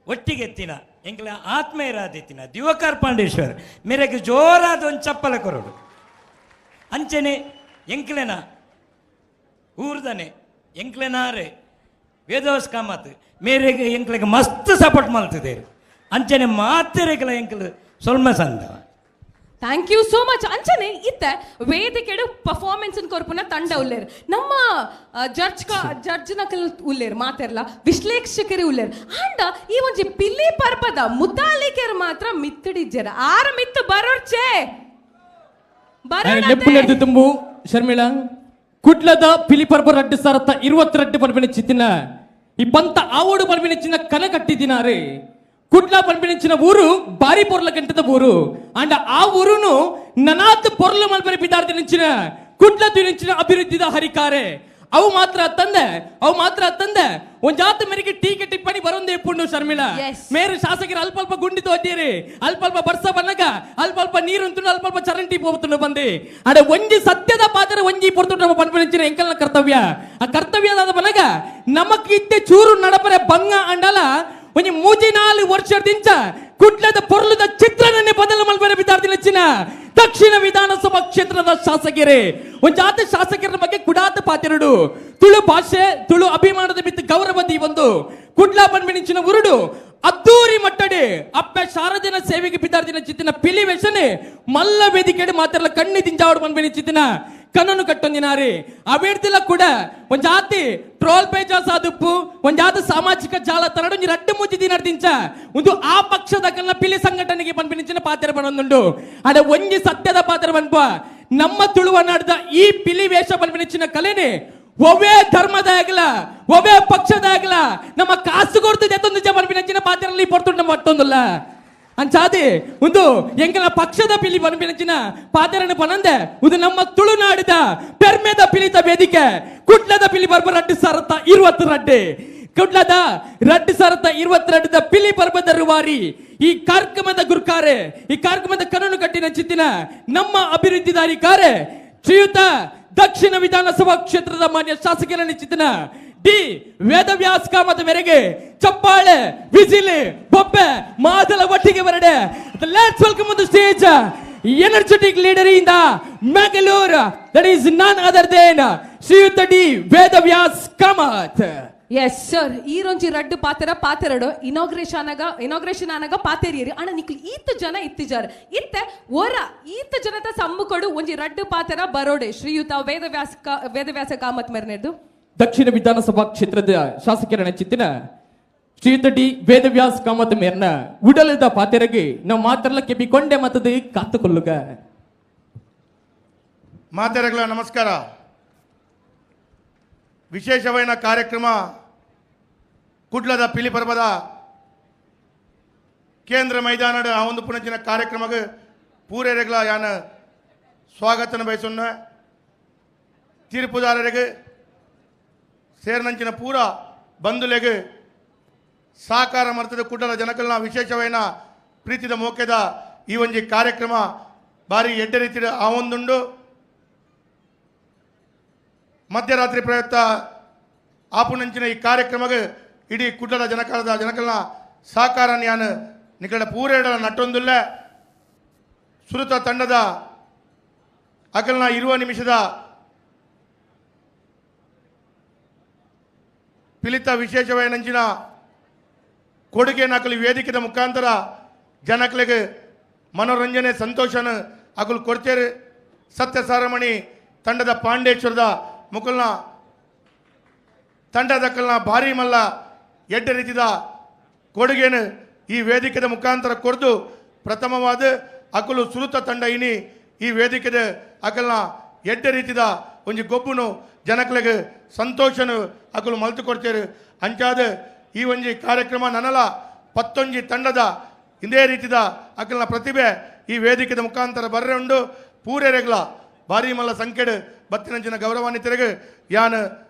Speaker 16: ಒಟ್ಟಿಗೆ ಎತ್ತಿನ ಎಂಕಲ ಆತ್ಮೀಯರಾದಿತ್ತಿನ ದಿವಕರ್ ಪಾಂಡೇಶ್ವರ್ ಮೇರೆಗೆ ಜೋರಾದ ಒಂದು ಚಪ್ಪಲ ಕೊರಡು ಅಂಚನೆ ಎಂಕಲೆನ ಊರ್ದನೆ ಎಂಕ್ಲೆನಾರೆ ವೇದವಸ್ ಕಾಮತ್ ಮೇರೆಗೆ ಎಂಕ್ಲೆಗೆ ಮಸ್ತ್ ಸಪೋರ್ಟ್ ಮಲ್ತದೆ ಅಂಚನೆ ಮಾತೆರೆಗಳ ಎಂಕಲು ಸೊಲ್ಮ ಸಂದವ.
Speaker 13: Thank you so much. ಅಂಚನೆ ಇತ್ತ ವೇದಿಕೆಡು ಪರ್ಫಾರ್ಮೆನ್ಸ್ ಕೊರ್ಪುನ ತಂಡ ಉಲ್ಲೇರು ನಮ್ಮ ಜಡ್ಜ್ ಜಡ್ಜ್ ನಕಲ್ ಉಲ್ಲೇರು ಮಾತೆರ್ಲ ವಿಶ್ಲೇಷಕರು ಉಲ್ಲೇರು ಅಂಡ ಈ ಒಂಜಿ ಪಿಲ್ಲಿ ಪರ್ಬದ ಮುತಾಲಿಕೆರ್ ಮಾತ್ರ ಮಿತ್ತಡಿಜ್ಜರ ಆರ ಮಿತ್ತು ಬರೋರ್ಚೆ
Speaker 11: ನೆಪ್ಪುಲೆರ್ದು ತುಂಬು ಶರ್ಮಿಳಾ ಕುಡ್ಲದ ಪಿಲಿಪರ್ಬ ರಡ್ಡು ಸಾರತ್ತ 22 ಪರ್ಬಿನಿಚ್ಚಿನ ಈ ಪಂತ ಆವೋಡು ಪರ್ಬಿನಿಚ್ಚಿನ ಕನ ಕಟ್ಟಿದಿನಾರೆ ಕುಡ್ಲ ಪರ್ಬಿನಿಚ್ಚಿನ ಊರು ಬಾರಿ ಪೊರ್ಲ ಗಂಟದ ಊರು ಅಂಡ ಆ ಊರುನು ನನಾತ್ ಪೊರ್ಲ ಮಲ್ಪರಿ ಪಿದಾರ್ತಿ ನಿಂಚಿನ ಕುಡ್ಲ ತಿನಿಂಚಿನ ಅಭಿವೃದ್ಧಿದ ಹರಿಕಾರೆ ಅವು ಮಾತ್ರ ತಂದೆ ಒಂಜಾತ ಮೇರೆಗೆ ಟೀಕೆ ಟಿಪ್ಪಣಿ ಬರೊಂದೇ ಪುಣ್ಣು ಶರ್ಮಿಳಾ ಮೇರು ಶಾಸಕರು ಅಲ್ಪ ಅಲ್ಪ ಗುಂಡಿ ತೋತೀರಿ ಅಲ್ಪ ಅಲ್ಪ ಬರ್ಸ ಬನ್ನಗ ಅಲ್ಪ ಅಲ್ಪ ನೀರುಂಟು ಅಲ್ಪ ಅಲ್ಪ ಚರಂಟಿ ಪೋತುಂಡು ಬಂದಿ ಅಡೆ ಒಂಜಿ ಸತ್ಯದ ಪಾತ್ರ ಒಂಜಿ ಪೊರ್ತುಂಡು ನಮ್ಮ ಪನ್ಪನಿಂಚಿನ ಎಂಕಲ್ನ ಕರ್ತವ್ಯ ಆ ಕರ್ತವ್ಯದಾದ ಬನ್ನಗ ನಮಕ್ ಇತ್ತೆ ಚೂರು ನಡಪರೆ ಬಂಗ ಅಂಡಲ ಒಂಜಿ ಮೂಜಿ ನಾಲು ವರ್ಷದಿಂಚ ಕುಡ್ಲದ ಪೊರ್ಲದ ಚಿತ್ರನನ್ನೇ ಬದಲು ಮಲ್ಪರೆ ವಿದ್ಯಾರ್ಥಿ ನೆಚ್ಚಿನ ದಕ್ಷಿಣ ವಿಧಾನಸಭಾ ಕ್ಷೇತ್ರದ ಶಾಸಕರೇ ಒಂಜಾತ ಶಾಸಕರ ಬಗ್ಗೆ ಕುಡಾತ ಪಾತಿರಡು ತುಳು ಭಾಷೆ ತುಳು ಅಭಿಮಾನದ ಬಿತ್ತು ಗೌರವ ಒಂದು ಕುಡ್ಲ ಪನ್ಪಿನಿಂಚಿನ ಉರುಡು ಅದ್ದೂರಿ ಮಟ್ಟಡಿ ಅಪ್ಪ ಶಾರದಿನ ಸೇವೆಗೆ ಬಿದ್ದಾರ್ದಿನ ಚಿತ್ತಿನ ಪಿಲಿ ವೆಷನೆ ಮಲ್ಲ ವೇದಿಕೆಡೆ ಮಾತೆಲ್ಲ ಕಣ್ಣಿ ದಿಂಜಾವಡು ಪನ್ಪಿನಿಂಚಿತ್ತಿನ ಕಣ್ಣನ್ನು ಕಟ್ಟೊಂದಿನಾರಿ ಅವೇಡ್ತಿಲ್ಲ ಕೂಡ ಒಂಜಾತಿ ಟ್ರೋಲ್ ಪೇಜಸ್ ಆದುಪ್ಪು ಒಂಜಾತಿ ಸಾಮಾಜಿಕ ಜಾಲತಾಣ ಒಂಜಿ ರಡ್ಡು ಮುಜ್ಜಿ ದಿನ ದಿಂಚ ಒಂದು ಆ ಪಕ್ಷದ ಕನ್ನ ಪಿಲಿ ಸಂಘಟನೆಗೆ ಪನ್ಪಿನಿಂಚಿನ ಪಾತ್ರ ಬನ್ನೊಂದುಂಡು ಅಡೆ ಒಂಜಿ ಸತ್ಯದ ಪಾತ್ರ ಬನ್ಪ ನಮ್ಮ ತುಳುವ ನಾಡ್ದ ಈ ಪಿಲಿ ವೇಷ ಪನ್ಪಿನಿಂಚಿನ ಕಲೆನೆ ಒವೇ ಧರ್ಮದ ಆಗಲ ಒವೇ ಪಕ್ಷದ ಆಗಲ ನಮ್ಮ ಕಾಸು ಕೊಡ್ತಿದ್ದೆ ಎತ್ತೊಂದು ಜ ಪನ್ಪಿನಂಚಿನ ಪಾತ್ರದಲ್ಲಿ ಪೊರ್ತುಂಡು ನಮ್ಮ ಮತ್ತೊಂದಲ್ಲ ಅಂಚಾದಿ ಒಂದು ಎಂಕಲ ಪಕ್ಷದ ಪಿಲಿ ಪನ್ಪಿನಂಚಿನ ಪಾತ್ರನ ಪನಂದೆ ಇದು ನಮ್ಮ ತುಳುನಾಡಿದ ಪೆರ್ಮೆದ ಪಿಲಿತ ವೇದಿಕೆ ಕುಡ್ಲದ ಪಿಲಿ ಬರ್ಬ ರಡ್ಡು ಸಾರತ್ತ 20 ರಡ್ಡೆ ಕುಡ್ಲದ ರಡ್ಡು ಸಾರತ್ತ 22 ಪಿಲಿ ಪರ್ಬದ ರುವಾರಿ ಈ ಕಾರ್ಯಕ್ರಮದ ಗುರುಕಾರೆ ಈ ಕಾರ್ಯಕ್ರಮದ ಕನನು ಕಟ್ಟಿನ ಚಿತ್ತಿನ ನಮ್ಮ ಅಭಿವೃದ್ಧಿದಾರಿ ಕಾರೆ ಶ್ರೀಯುತ ದಕ್ಷಿಣ ವಿಧಾನಸಭಾ ಕ್ಷೇತ್ರದ ಮಾನ್ಯ ಶಾಸಕರ ನಿಶ್ಚಿತನ ಡಿ ವೇದವ್ಯಾಸ್ ಕಾಮತ್ ಮೇರೆಗೆ ಚಪ್ಪಾಳೆ ವಿಜಿಲಿ ಬೊಬ್ಬೆ ಮಾದಲ ಒಟ್ಟಿಗೆ ಬರಡೆ. Let's welcome on the stage energetic leader in the Mangalore, that is none other than ಶ್ರೀಯುತ D Vedavyas Kamath.
Speaker 13: Yes sir, ಈ ರೊಂಜಿ ರಡ್ಡು ಪಾತೆರ ಪಾತೆರಡು ಇನಾಗ್ರೇಷನ್ ಆನಗ ಪಾತೆರಿಯರಿ ಅಣ್ಣ ನಿಕ್ಲು ಈತ ಜನ ಇತ್ತಿಜಾರ ಇತ್ತೆ ಒರ ಈತ ಜನತ ಸಮ್ಮುಕೊಡು ಒಂಜಿ ರಡ್ಡು ಪಾತೆರ ಬರೋಡೆ ಶ್ರೀಯುತ ವೇದವ್ಯಾಸ ಕಾಮತ್ ಮೆರ್ನೆದು.
Speaker 11: ದಕ್ಷಿಣ ವಿಧಾನಸಭಾ ಕ್ಷೇತ್ರದ ಶಾಸಕರ ನೆಚ್ಚಿತ್ತಿನ ಶ್ರೀಯುತ ಡಿ ವೇದವ್ಯಾಸ್ ಕಾಮತ್ ಮೇರ್ನ ಉಡಲದ ಪಾತೆರಗೆ ನಾವು ಮಾತ್ರಲ್ಲ ಕೆಬಿಕೊಂಡೆ ಮತದ ಕಾತುಕೊಳ್ಳುಗ.
Speaker 3: ಮಾತೆರಗಳ ನಮಸ್ಕಾರ. ವಿಶೇಷವಾದ ಕಾರ್ಯಕ್ರಮ ಕುಡ್ಲದ ಪಿಲಿಪರ್ಬದ ಕೇಂದ್ರ ಮೈದಾನದ ಆ ಒಂದು ಪುನಚಿನ ಕಾರ್ಯಕ್ರಮಕ್ಕೆ ಪೂರೇರೆಗಳ ಯಾನ ಸ್ವಾಗತನ ಬಯಸುನ್ನ. ತೀರ್ಪುದಾರರಿಗೆ ಸೇರಿನಂಚಿನ ಪೂರ ಬಂಧುಲೆಗೆ ಸಹಕಾರ ಮರ್ತದ ಕುಟಲ ಜನಕಲ್ನ ವಿಶೇಷವೈನ ಪ್ರೀತಿದ ಮೋಕೆದ ಈ ಒಂಜಿ ಕಾರ್ಯಕ್ರಮ ಬಾರಿ ಎಡ್ಡೆ ರೀತಿಯ ಆ ಒಂದುಂಡು. ಮಧ್ಯರಾತ್ರಿ ಪ್ರಯತ್ನ ಆಪುನಂಚಿನ ಈ ಕಾರ್ಯಕ್ರಮಕ್ಕೆ ಇಡೀ ಕುಟಲ ಜನಕಾಲದ ಜನಕಲ್ನ ಸಹಕಾರ ನಾನು ನಿಕಡ ಪೂರೇಡ ನಟ್ಟೊಂದುಲ್ಲ. ಸುರುತ ತಂಡದ ಅಕಲ್ನ 20 ನಿಮಿಷದ ಪಿಲಿತ ವಿಶೇಷವೈನಂಚಿನ ಕೊಡುಗೆ ನಕಲು ವೇದಿಕೆದ ಮುಖಾಂತರ ಜನಕಲಿಗೆ ಮನೋರಂಜನೆ ಸಂತೋಷನ ಅಕಲು ಕೊಡ್ತೇರು. ಸತ್ಯ ಸಾರಮಣಿ ತಂಡದ ಪಾಂಡೇಶ್ವರದ ಮುಕಲ್ನ ತಂಡದಕಲ್ನ ಭಾರಿ ಮಲ್ಲ ಎಡ್ಡೆ ರೀತಿದ ಕೊಡುಗೆನು ಈ ವೇದಿಕೆದ ಮುಖಾಂತರ ಕೊಡ್ದು ಪ್ರಥಮವಾದ ಅಕಲು ಸುರುತ ತಂಡ ಇನಿ ಈ ವೇದಿಕೆದ ಅಕಲ್ನ ಎಡ್ಡೆ ರೀತಿದ ಒಂಜಿ ಗೊಬ್ಬುನು ಜನಕಲಿಗೆ ಸಂತೋಷನು ಅಕಲು ಮಲ್ತು ಕೊಡ್ತೇರು. ಅಂಚಾದ ಈ ಒಂಜಿ ಕಾರ್ಯಕ್ರಮ ನನಲ 11 ತಂಡದ ಇದೇ ರೀತಿದ ಅಕಲ್ನ ಪ್ರತಿಭೆ ಈ ವೇದಿಕೆದ ಮುಖಾಂತರ ಬರ್ರೆ ಉಂಡು. ಪೂರೆರೆಗ್ಲ ಭಾರಿ ಮಲ್ಲ ಸಂಖ್ಯೆಡು ಬತ್ತಿನಂಚಿನ ಗೌರವಾನ್ವಿತರಿಗೆ ಯಾನ್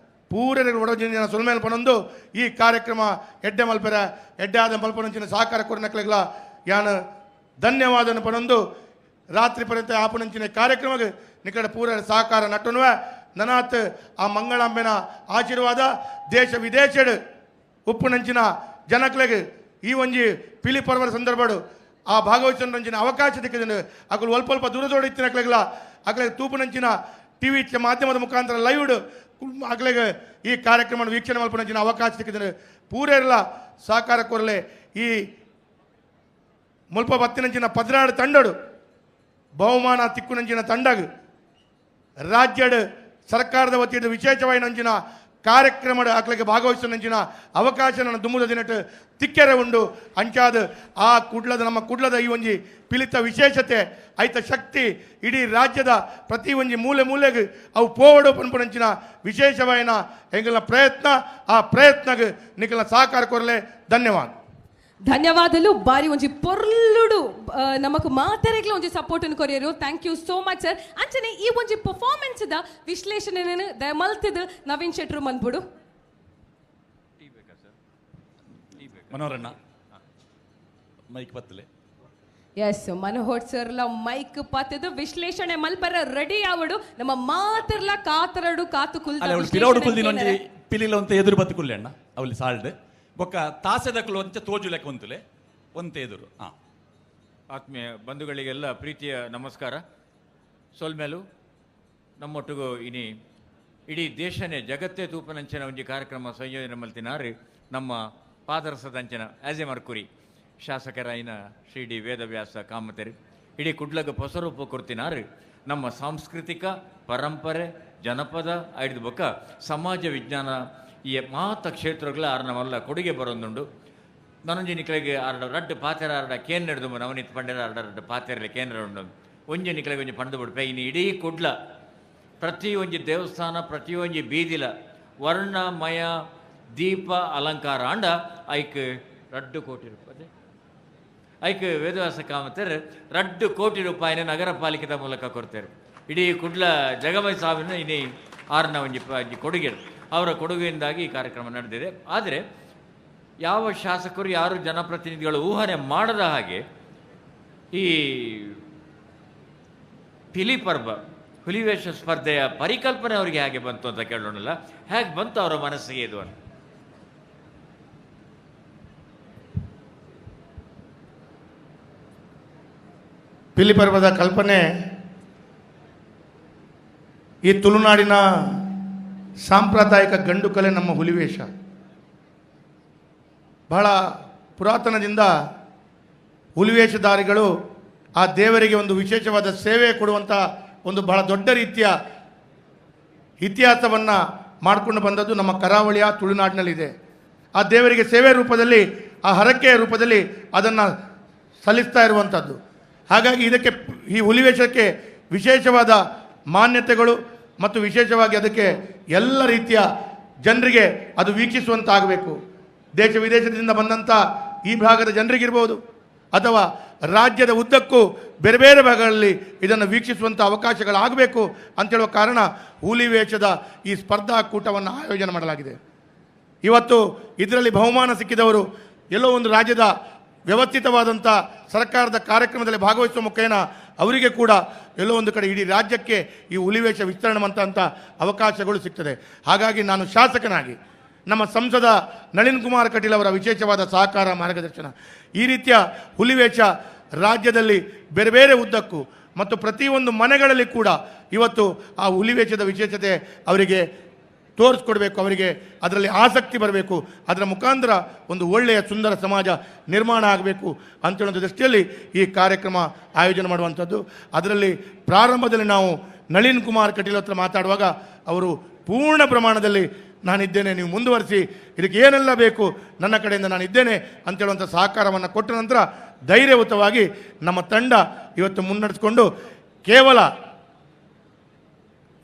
Speaker 3: ಪೂರೆರೆಗ್ ಒಡಜಿನ ಸೊಲ್ಮೇಲ್ ಪನೊಂದು ಈ ಕಾರ್ಯಕ್ರಮ ಎಡ್ಡೆ ಮಲ್ಪೆರ ಎಡ್ಡೆ ಆದ ಮಲ್ಪನಂಚಿನ ಸಹಕಾರ ಕೊರನಕ್ಲೆಗ್ಲ ಯಾನ್ ಧನ್ಯವಾದನ ಪನೊಂದು ರಾತ್ರಿ ಪರ್ಯಂತ ಆಪನಂಚಿನ ಕಾರ್ಯಕ್ರಮಕ್ಕೆ ನಿಕಡ ಪೂರ ಸಹಕಾರ ನಟ್ಟುನುವೆ. ನನಾತ್ ಆ ಮಂಗಳಾಂಬೆನ ಆಶೀರ್ವಾದ ದೇಶ ವಿದೇಶಡ್ ಉಪ್ಪುನಂಚಿನ ಜನಕ್ಲೆಗ್ ಈ ಒಂಜಿ ಪಿಲಿ ಪರ್ವದ ಸಂದರ್ಭಡು ಆ ಭಾಗವಹಿಸಿನ ಅವಕಾಶ ದಿಕ್ಕದಿಂದ ಅಕಲು ಅಲ್ಪ ಅಲ್ಪ ದೂರದೋಡಿ ಇತ್ತಿನಕ್ಲೆಗ್ಲ ಅಕ್ಲೆಗ್ ತೂಪುನಂಚಿನ ಟಿವಿ ಮಾಧ್ಯಮದ ಮುಖಾಂತರ ಲೈವ್ಡ್ ಅಕ್ಲೆಗ್ ಈ ಕಾರ್ಯಕ್ರಮ ವೀಕ್ಷಣೆ ಮಲ್ಪುನಂಚಿನ ಅವಕಾಶ ದಿಕ್ಕದಿಂದ ಪೂರೆರ್ಲ ಸಹಕಾರ ಕೊರಲೆ. ಈ ಮುಲ್ಪ ಬತ್ತಿನಂಚಿನ 14 ತಂಡಡು ಬಹುಮಾನ ತಿಕ್ಕುನಂಚಿನ ತಂಡಗ್ ರಾಜ್ಯಡ್ ಸರ್ಕಾರದ ವತಿಯಿಂದ ವಿಶೇಷವಾಯಿನಂಚಿನ ಕಾರ್ಯಕ್ರಮದ ಅಕ್ಲೆಗೆ ಭಾಗವಹಿಸಿನಂಚಿನ ಅವಕಾಶ ನನ್ನ ದುಮ್ಮುದ ದಿನಟ್ಟು ತಿಕ್ಕೆರೆ ಉಂಡು. ಅಂಚಾದ ಆ ಕುಡ್ಲದ ನಮ್ಮ ಕುಡ್ಲದ ಈ ಒಂಜಿ ಪಿಲಿತ ವಿಶೇಷತೆ ಐತ ಶಕ್ತಿ ಇಡೀ ರಾಜ್ಯದ ಪ್ರತಿ ಒಂಜಿ ಮೂಲೆ ಮೂಲೆಗೆ ಅವು ಪೋವಡು ಪನ್ಪುನಂಚಿನ ವಿಶೇಷವಾಯಿನ ಎಂಗಲ್ನ ಪ್ರಯತ್ನ ಆ ಪ್ರಯತ್ನಗೆ ನಿಕಲ್ನ ಸಹಕಾರ ಕೊರಲೆ. ಧನ್ಯವಾದ.
Speaker 13: ಧನ್ಯವಾದಲು. ಬಾರಿ ಒಂಜಿ ಪೊರ್ಲುಡು ನಮಕ್ ಮಾತೆರೆಗ್ಲ ಒಂಜಿ support courier. Thank you so much sir. ಅಂಚನೆ ಈ ಒಂಜಿ ಪರ್ಫಾರ್ಮೆನ್ಸ್ the ವಿಶ್ಲೇಷಣೆ ದಯಮಲ್ತಿದ್ ನವೀನ್ ಶೆಟ್ರು ಮನ್ಬುಡು.
Speaker 6: ಮನೋಹರಣ್ಣ ಮೈಕ್ ಪತ್ತಲೆ.
Speaker 13: ಎಸ್ ಮನೋಹರ್ ಸರ್ಲ ಮೈಕ್ ಪತ್ತದು ವಿಶ್ಲೇಷಣೆ ಮಲ್ಪರ ರೆಡಿ ಆವಡು. ನಮ್ಮ ಮಾತಿರ್ಲ ಕಾತರಡು ಕಾತು ಕುಲ್ದ
Speaker 6: ಪಿರೌಡು ಕುಲ್ದಿನ ಒಂಜಿ ಪಿಲಿಲ ಒಂತೆ ಎದುರು ಬತ್ತು ಕುಲ್ಲೆ ಅಣ್ಣ ಅವಲಿ ಸಾಲ್ಡ್ ಬೊಕ್ಕ ತಾಸೆದಕ್ಲು ಒಂಚೆ ತೋಜು ಲೆಕ್ಕ ಒಂತುಲೆ ಒಂತೆ ಎದುರು. ಹಾಂ,
Speaker 15: ಆತ್ಮೀಯ ಬಂಧುಗಳಿಗೆಲ್ಲ ಪ್ರೀತಿಯ ನಮಸ್ಕಾರ. ಸೊಲ್ಮೇಲು ನಮ್ಮೊಟ್ಟಿಗೂ ಇನಿ ಇಡೀ ದೇಶನೇ ಜಗತ್ತೇ ತೂಪನಂಚಿನ ಒಂಜಿ ಕಾರ್ಯಕ್ರಮ ಸಂಯೋಜನೆ ಮಲ್ತಿನಾರು ನಮ್ಮ ಪಾದರಸದಂಚಿನ ಆಸ್ ಎ ಮರ್ಕುರಿ ಶಾಸಕರಾಯಿನ ಶ್ರೀ ಡಿ ವೇದವ್ಯಾಸ ಕಾಮತೆರು ಇಡೀ ಕುಡ್ಲಗ ಹೊಸರೂಪ ಕೊಡ್ತಿನಾರು. ನಮ್ಮ ಸಾಂಸ್ಕೃತಿಕ ಪರಂಪರೆ ಜನಪದ ಐದು ಬೊಕ್ಕ ಸಮಾಜ ವಿಜ್ಞಾನ ಈ ಮಾತ ಕ್ಷೇತ್ರಗಳ ಆರ್ನವಲ್ಲ ಕೊಡುಗೆ ಬರೋದುಂಡು. ನನೊಂಜಿ ನಿಕ್ಲೆಗೆ ಆರ್ಡ ರಡ್ಡು ಪಾತೆರ ಆರ್ಡ ಕೇನ್ ನಡೆದು ನವನೀತ್ ಪಂಡೆರ ಆರ್ಡ ರಡ್ಡು ಪಾತೆರಲೆ ಕೇಂದ್ರ ಉಂಡು. ಒಂಜಿ ನಿಕ್ಲೆಗೆ ಒಂಜಿ ಪಂಡು ಬಿಡ್ಪೆ ಇನ್ನು ಇಡೀ ಕುಡ್ಲ ಪ್ರತಿಯೊಂಜಿ ದೇವಸ್ಥಾನ ಪ್ರತಿಯೊಂಜಿ ಬೀದಿಲ ವರ್ಣಮಯ ದೀಪ ಅಲಂಕಾರ ಅಂಡ ಐಕ್ 2 ಕೋಟಿ ರೂಪಾಯಿ ಐಕ್ ವೇದವ್ಯಾಸ ಕಾಮತರು 2 ಕೋಟಿ ರೂಪಾಯಿನ ನಗರ ಪಾಲಿಕೆದ ಮೂಲಕ ಕೊಡ್ತಾರೆ. ಇಡೀ ಕುಡ್ಲ ಜಗಮಯ ಸಾವಿನ ಇನಿ ಆರ್ನ ಒಂಜಿ ಕೊಡುಗೆ ಅವರ ಕೊಡುಗೆಯಿಂದಾಗಿ ಈ ಕಾರ್ಯಕ್ರಮ ನಡೆದಿದೆ. ಆದರೆ ಯಾವ ಶಾಸಕರು ಯಾರು ಜನಪ್ರತಿನಿಧಿಗಳು ಊಹನೆ ಮಾಡದ ಹಾಗೆ ಈ ಪಿಲಿ ಪರ್ವ ಹುಲಿವೇಷ ಸ್ಪರ್ಧೆಯ ಪರಿಕಲ್ಪನೆ ಅವರಿಗೆ ಹೇಗೆ ಬಂತು ಅಂತ ಕೇಳೋಣಲ್ಲ, ಹೇಗೆ ಬಂತು ಅವರ ಮನಸ್ಸಿಗೆ ಇದು ಅಂತ?
Speaker 3: ಪಿಲಿ ಪರ್ವದ ಕಲ್ಪನೆ ಈ ತುಳುನಾಡಿನ ಸಾಂಪ್ರದಾಯಿಕ ಗಂಡು ಕಲೆ ನಮ್ಮ ಹುಲಿವೇಷ. ಬಹಳ ಪುರಾತನದಿಂದ ಹುಲಿವೇಷಧಾರಿಗಳು ಆ ದೇವರಿಗೆ ಒಂದು ವಿಶೇಷವಾದ ಸೇವೆ ಕೊಡುವಂಥ ಒಂದು ಬಹಳ ದೊಡ್ಡ ರೀತಿಯ ಇತಿಹಾಸವನ್ನು ಮಾಡಿಕೊಂಡು ಬಂದದ್ದು ನಮ್ಮ ಕರಾವಳಿಯ ತುಳುನಾಡಿನಲ್ಲಿದೆ. ಆ ದೇವರಿಗೆ ಸೇವೆ ರೂಪದಲ್ಲಿ, ಆ ಹರಕೆಯ ರೂಪದಲ್ಲಿ ಅದನ್ನು ಸಲ್ಲಿಸ್ತಾ ಇರುವಂಥದ್ದು. ಹಾಗಾಗಿ ಇದಕ್ಕೆ, ಈ ಹುಲಿವೇಷಕ್ಕೆ ವಿಶೇಷವಾದ ಮಾನ್ಯತೆಗಳು ಮತ್ತು ವಿಶೇಷವಾಗಿ ಅದಕ್ಕೆ ಎಲ್ಲ ರೀತಿಯ ಜನರಿಗೆ ಅದು ವೀಕ್ಷಿಸುವಂತಾಗಬೇಕು. ದೇಶ ವಿದೇಶದಿಂದ ಬಂದಂಥ ಈ ಭಾಗದ ಜನರಿಗಿರ್ಬೋದು ಅಥವಾ ರಾಜ್ಯದ ಉದ್ದಕ್ಕೂ ಬೇರೆ ಬೇರೆ ಭಾಗಗಳಲ್ಲಿ ಇದನ್ನು ವೀಕ್ಷಿಸುವಂಥ ಅವಕಾಶಗಳಾಗಬೇಕು ಅಂತೇಳುವ ಕಾರಣ ಹುಲಿ ವೇಷದ ಈ ಸ್ಪರ್ಧಾಕೂಟವನ್ನು ಆಯೋಜನೆ ಮಾಡಲಾಗಿದೆ. ಇವತ್ತು ಇದರಲ್ಲಿ ಬಹುಮಾನ ಸಿಕ್ಕಿದವರು ಎಲ್ಲೋ ಒಂದು ರಾಜ್ಯದ ವ್ಯವಸ್ಥಿತವಾದಂಥ ಸರ್ಕಾರದ ಕಾರ್ಯಕ್ರಮದಲ್ಲಿ ಭಾಗವಹಿಸುವ ಮುಖೇನ ಅವರಿಗೆ ಕೂಡ ಎಲ್ಲೋ ಒಂದು ಕಡೆ ಇಡೀ ರಾಜ್ಯಕ್ಕೆ ಈ ಹುಲಿವೇಷ ವಿಸ್ತರಣೆ ಅಂತ ಅವಕಾಶಗಳು ಸಿಗ್ತದೆ. ಹಾಗಾಗಿ ನಾನು ಶಾಸಕನಾಗಿ ನಮ್ಮ ಸಂಸದ ನಳಿನ್ ಕುಮಾರ್ ಕಟೀಲ್ ಅವರ ವಿಶೇಷವಾದ ಸಹಕಾರ ಮಾರ್ಗದರ್ಶನ ಈ ರೀತಿಯ ಹುಲಿವೇಷ ರಾಜ್ಯದಲ್ಲಿ ಬೇರೆ ಬೇರೆ ಉದ್ದಕ್ಕೂ ಮತ್ತು ಪ್ರತಿಯೊಂದು ಮನೆಗಳಲ್ಲಿ ಕೂಡ ಇವತ್ತು ಆ ಹುಲಿವೇಷದ ವಿಶೇಷತೆ ಅವರಿಗೆ ತೋರಿಸ್ಕೊಡ್ಬೇಕು, ಅವರಿಗೆ ಅದರಲ್ಲಿ ಆಸಕ್ತಿ ಬರಬೇಕು, ಅದರ ಮುಖಾಂತರ ಒಂದು ಒಳ್ಳೆಯ ಸುಂದರ ಸಮಾಜ ನಿರ್ಮಾಣ ಆಗಬೇಕು ಅಂತೇಳುವಂಥ ದೃಷ್ಟಿಯಲ್ಲಿ ಈ ಕಾರ್ಯಕ್ರಮ ಆಯೋಜನೆ ಮಾಡುವಂಥದ್ದು. ಅದರಲ್ಲಿ ಪ್ರಾರಂಭದಲ್ಲಿ ನಾವು ನಳಿನ್ ಕುಮಾರ್ ಕಟೀಲ್ ಹತ್ರ ಮಾತಾಡುವಾಗ ಅವರು ಪೂರ್ಣ ಪ್ರಮಾಣದಲ್ಲಿ ನಾನಿದ್ದೇನೆ, ನೀವು ಮುಂದುವರಿಸಿ, ಇದಕ್ಕೆ ಏನೆಲ್ಲ ಬೇಕು ನನ್ನ ಕಡೆಯಿಂದ ನಾನಿದ್ದೇನೆ ಅಂತೇಳುವಂಥ ಸಹಕಾರವನ್ನು ಕೊಟ್ಟ ನಂತರ ಧೈರ್ಯಯುತವಾಗಿ ನಮ್ಮ ತಂಡ ಇವತ್ತು ಮುನ್ನಡೆಸಿಕೊಂಡು ಕೇವಲ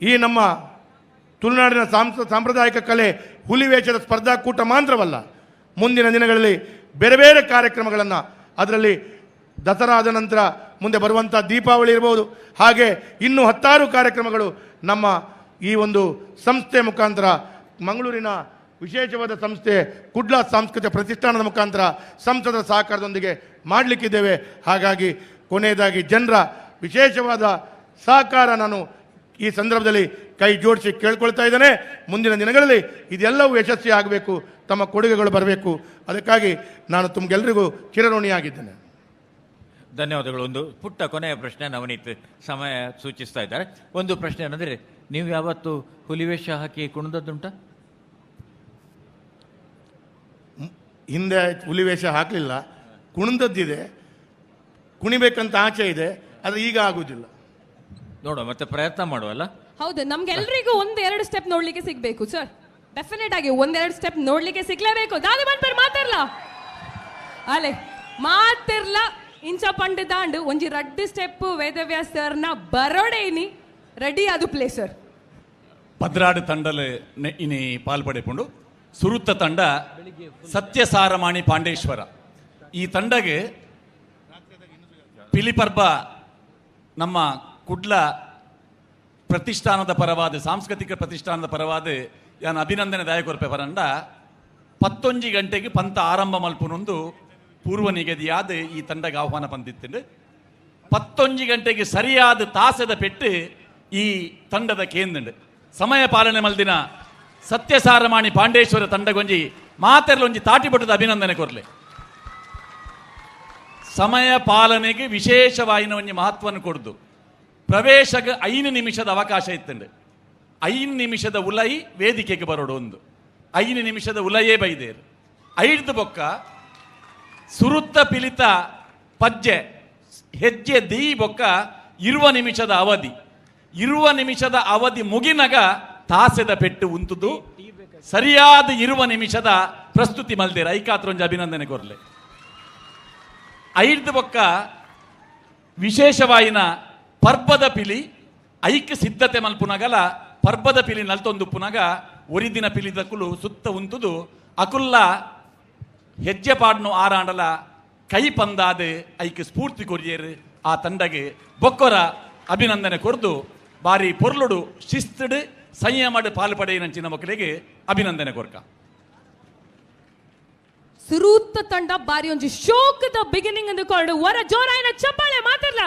Speaker 3: ಈ ನಮ್ಮ ತುಳುನಾಡಿನ ಸಾಂಪ್ರದಾಯಿಕ ಕಲೆ ಹುಲಿವೇಷದ ಸ್ಪರ್ಧಾಕೂಟ ಮಾತ್ರವಲ್ಲ, ಮುಂದಿನ ದಿನಗಳಲ್ಲಿ ಬೇರೆ ಬೇರೆ ಕಾರ್ಯಕ್ರಮಗಳನ್ನು, ಅದರಲ್ಲಿ ದಸರಾದ ನಂತರ ಮುಂದೆ ಬರುವಂಥ ದೀಪಾವಳಿ ಇರ್ಬೋದು, ಹಾಗೆ ಇನ್ನೂ 10 ಕಾರ್ಯಕ್ರಮಗಳು ನಮ್ಮ ಈ ಒಂದು ಸಂಸ್ಥೆ ಮುಖಾಂತರ, ಮಂಗಳೂರಿನ ವಿಶೇಷವಾದ ಸಂಸ್ಥೆ ಕುಡ್ಲ ಸಾಂಸ್ಕೃತಿಕ ಪ್ರತಿಷ್ಠಾನದ ಮುಖಾಂತರ ಸಂಸದರ ಸಹಕಾರದೊಂದಿಗೆ ಮಾಡಲಿಕ್ಕಿದ್ದೇವೆ. ಹಾಗಾಗಿ ಕೊನೆಯದಾಗಿ ಜನರ ವಿಶೇಷವಾದ ಸಹಕಾರ ನಾನು ಈ ಸಂದರ್ಭದಲ್ಲಿ ಕೈ ಜೋಡಿಸಿ ಕೇಳ್ಕೊಳ್ತಾ ಇದ್ದೇನೆ. ಮುಂದಿನ ದಿನಗಳಲ್ಲಿ ಇದೆಲ್ಲವೂ ಯಶಸ್ವಿ ಆಗಬೇಕು, ತಮ್ಮ ಕೊಡುಗೆಗಳು ಬರಬೇಕು, ಅದಕ್ಕಾಗಿ ನಾನು ತಮಗೆಲ್ಲರಿಗೂ ಚಿರಋಣಿಯಾಗಿದ್ದೇನೆ.
Speaker 15: ಧನ್ಯವಾದಗಳು. ಒಂದು ಪುಟ್ಟ ಕೊನೆಯ ಪ್ರಶ್ನೆ, ನವನೀತ್ ಸಮಯ ಸೂಚಿಸ್ತಾ ಇದ್ದಾರೆ. ಒಂದು ಪ್ರಶ್ನೆ ಏನಂದರೆ, ನೀವು ಯಾವತ್ತು ಹುಲಿವೇಷ ಹಾಕಿ ಕುಣಿದದ್ದುಂಟಾ?
Speaker 3: ಹಿಂದೆ ಹುಲಿವೇಷ ಹಾಕಲಿಲ್ಲ, ಕುಣಿದದ್ದಿದೆ, ಕುಣಿಬೇಕಂತ ಆಚೆ ಇದೆ, ಆದರೆ ಈಗ ಆಗುವುದಿಲ್ಲ.
Speaker 15: ನೋಡುವ, ಮತ್ತೆ ಪ್ರಯತ್ನ ಮಾಡುವಲ್ಲ.
Speaker 13: ಹೌದು, ನಮ್ಗೆಲ್ರಿಗೂ ಒಂದೆರಡು ಸ್ಟೆಪ್ ನೋಡ್ಲಿಕ್ಕೆ ಸಿಗ್ಬೇಕು ಸರ್, ಡೆಫಿನೆಟ್ ಆಗಿ ಒಂದೆರಡು ಸ್ಟೆಪ್ ನೋಡ್ಲಿಕ್ಕೆ ಸಿಗ್ಲೇಬೇಕು. ದಾದ ಮನ್ಪೇರ್ ಮಾತಿರ್ಲ ಅಲೆ ಮಾತಿರ್ಲ ಇಂಚ ಪಂಡು ದಾಂಡು ಒಂಜಿ ರಡ್ಡು ಸ್ಟೆಪ್ ವೇದವ್ಯಾಸ್ ಸರ್ನ ಬರೋಡೇನಿ ರೆಡಿ ಅದು ಪ್ಲೇ ಸರ್.
Speaker 6: ಪದ್ರಾಡು ತಂಡಲು ಇನಿ ಪಾಲ್ಪಡೆಪುಂಡು. ಸುರುತ್ತ ತಂಡ ಸತ್ಯಸಾರಮಾಣಿ ಪಾಂಡೇಶ್ವರ. ಈ ತಂಡಗೆ ಪಿಲಿಪರ್ಬ ನಮ್ಮ ಕುಡ್ಲ ಪ್ರತಿಷ್ಠಾನದ ಪರವಾದ, ಸಾಂಸ್ಕೃತಿಕ ಪ್ರತಿಷ್ಠಾನದ ಪರವಾದ ಯಾನ್ ಅಭಿನಂದನೆ ದಾಯಕೊರ್ಪೆ ಪರಂಡ 11 ಗಂಟೆಗೆ ಪಂತ ಆರಂಭ ಮಲ್ಪುನೊಂದು ಪೂರ್ವ ನಿಗದಿಯಾದ ಈ ತಂಡಗೆ ಆಹ್ವಾನ ಬಂದಿತ್ತು. 11 ಗಂಟೆಗೆ ಸರಿಯಾದ ತಾಸದ ಪೆಟ್ಟು ಈ ತಂಡದ ಕೇಂದ್ರ ಸಮಯ ಪಾಲನೆ ಮಲ್ದಿನ ಸತ್ಯಸಾರಮಾಣಿ ಪಾಂಡೇಶ್ವರ ತಂಡಗೊಂಜಿ ಮಾತೆರ್ಲೊಂಜಿ ತಾಟಿಪಟ್ಟದ ಅಭಿನಂದನೆ ಕೊರ್ಲೆ. ಸಮಯ ಪಾಲನೆಗೆ ವಿಶೇಷವಾಯಿನ ಒಂಜಿ ಮಹತ್ವವನ್ನು ಕೊಡ್ದು ಪ್ರವೇಶಕ್ಕೆ 5 ನಿಮಿಷದ ಅವಕಾಶ ಇತ್ತಂಡೆ. 5 ನಿಮಿಷದ ಉಲೈ ವೇದಿಕೆಗೆ ಬರೋಡು, ಒಂದು 5 ನಿಮಿಷದ ಉಲಯೇ ಬೈದೇರು. 5 ಬೊಕ್ಕ ಸುರುತ್ತ ಪಿಲಿತ ಪಜ್ಜೆ ಹೆಜ್ಜೆ ದೀ ಬೊಕ್ಕ 20 ನಿಮಿಷದ ಅವಧಿ, 20 ನಿಮಿಷದ ಅವಧಿ ಮುಗಿನಗ ತಾಸೆದ ಪೆಟ್ಟು ಉಂತುದು ಸರಿಯಾದ 20 ನಿಮಿಷದ ಪ್ರಸ್ತುತಿ ಮಲ್ದೇರು. ಐಕಾತ್ರೊಂಜಿ ಅಭಿನಂದನೆ ಕೊರ್ಲೆ. 5 ಬೊಕ್ಕ ವಿಶೇಷವಾಯಿನ ಪರ್ಬದ ಪಿಲಿ ಐಕ್ ಸಿದ್ಧತೆ ಮಲ್ಪುನಗಲ ಪರ್ಬದ ಪಿಲಿ ನಲ್ತೊಂದು ಪುನಗ ಒರಿದಿನ ಪಿಲಿದಕುಲು ಸುತ್ತ ಉಂತುದು ಅಕುಲ್ಲ ಹೆಜ್ಜೆ ಪಾಡ್ನು ಆರಾಂಡಲ ಕೈ ಪಂದಾದ ಐಕ್ ಸ್ಫೂರ್ತಿ ಕೊರಿಯರು. ಆ ತಂಡಗೆ ಬೊಕ್ಕೊರ ಅಭಿನಂದನೆ ಕೊರ್ದು ಬಾರಿ ಪೊರ್ಲುಡು ಶಿಸ್ತುಡು ಸಂಯಮಡು ಪಾಲು ಪಡೆಯಿನಂಚಿನ ಮಕ್ಕಳಿಗೆ ಅಭಿನಂದನೆ ಕೊರ್ಕ.
Speaker 13: ಸುರೂತ ತಂಡ ಬಾರಿ ಒಂಜಿ ಶೋಕದ ಬಿಗಿನಿಂಗ್ ಅಂದುಕೊಂಡು ವರ ಜೋರಾಯಿನ ಚಪ್ಪಾಳೆ ಮಾತಾಡ್ಲ.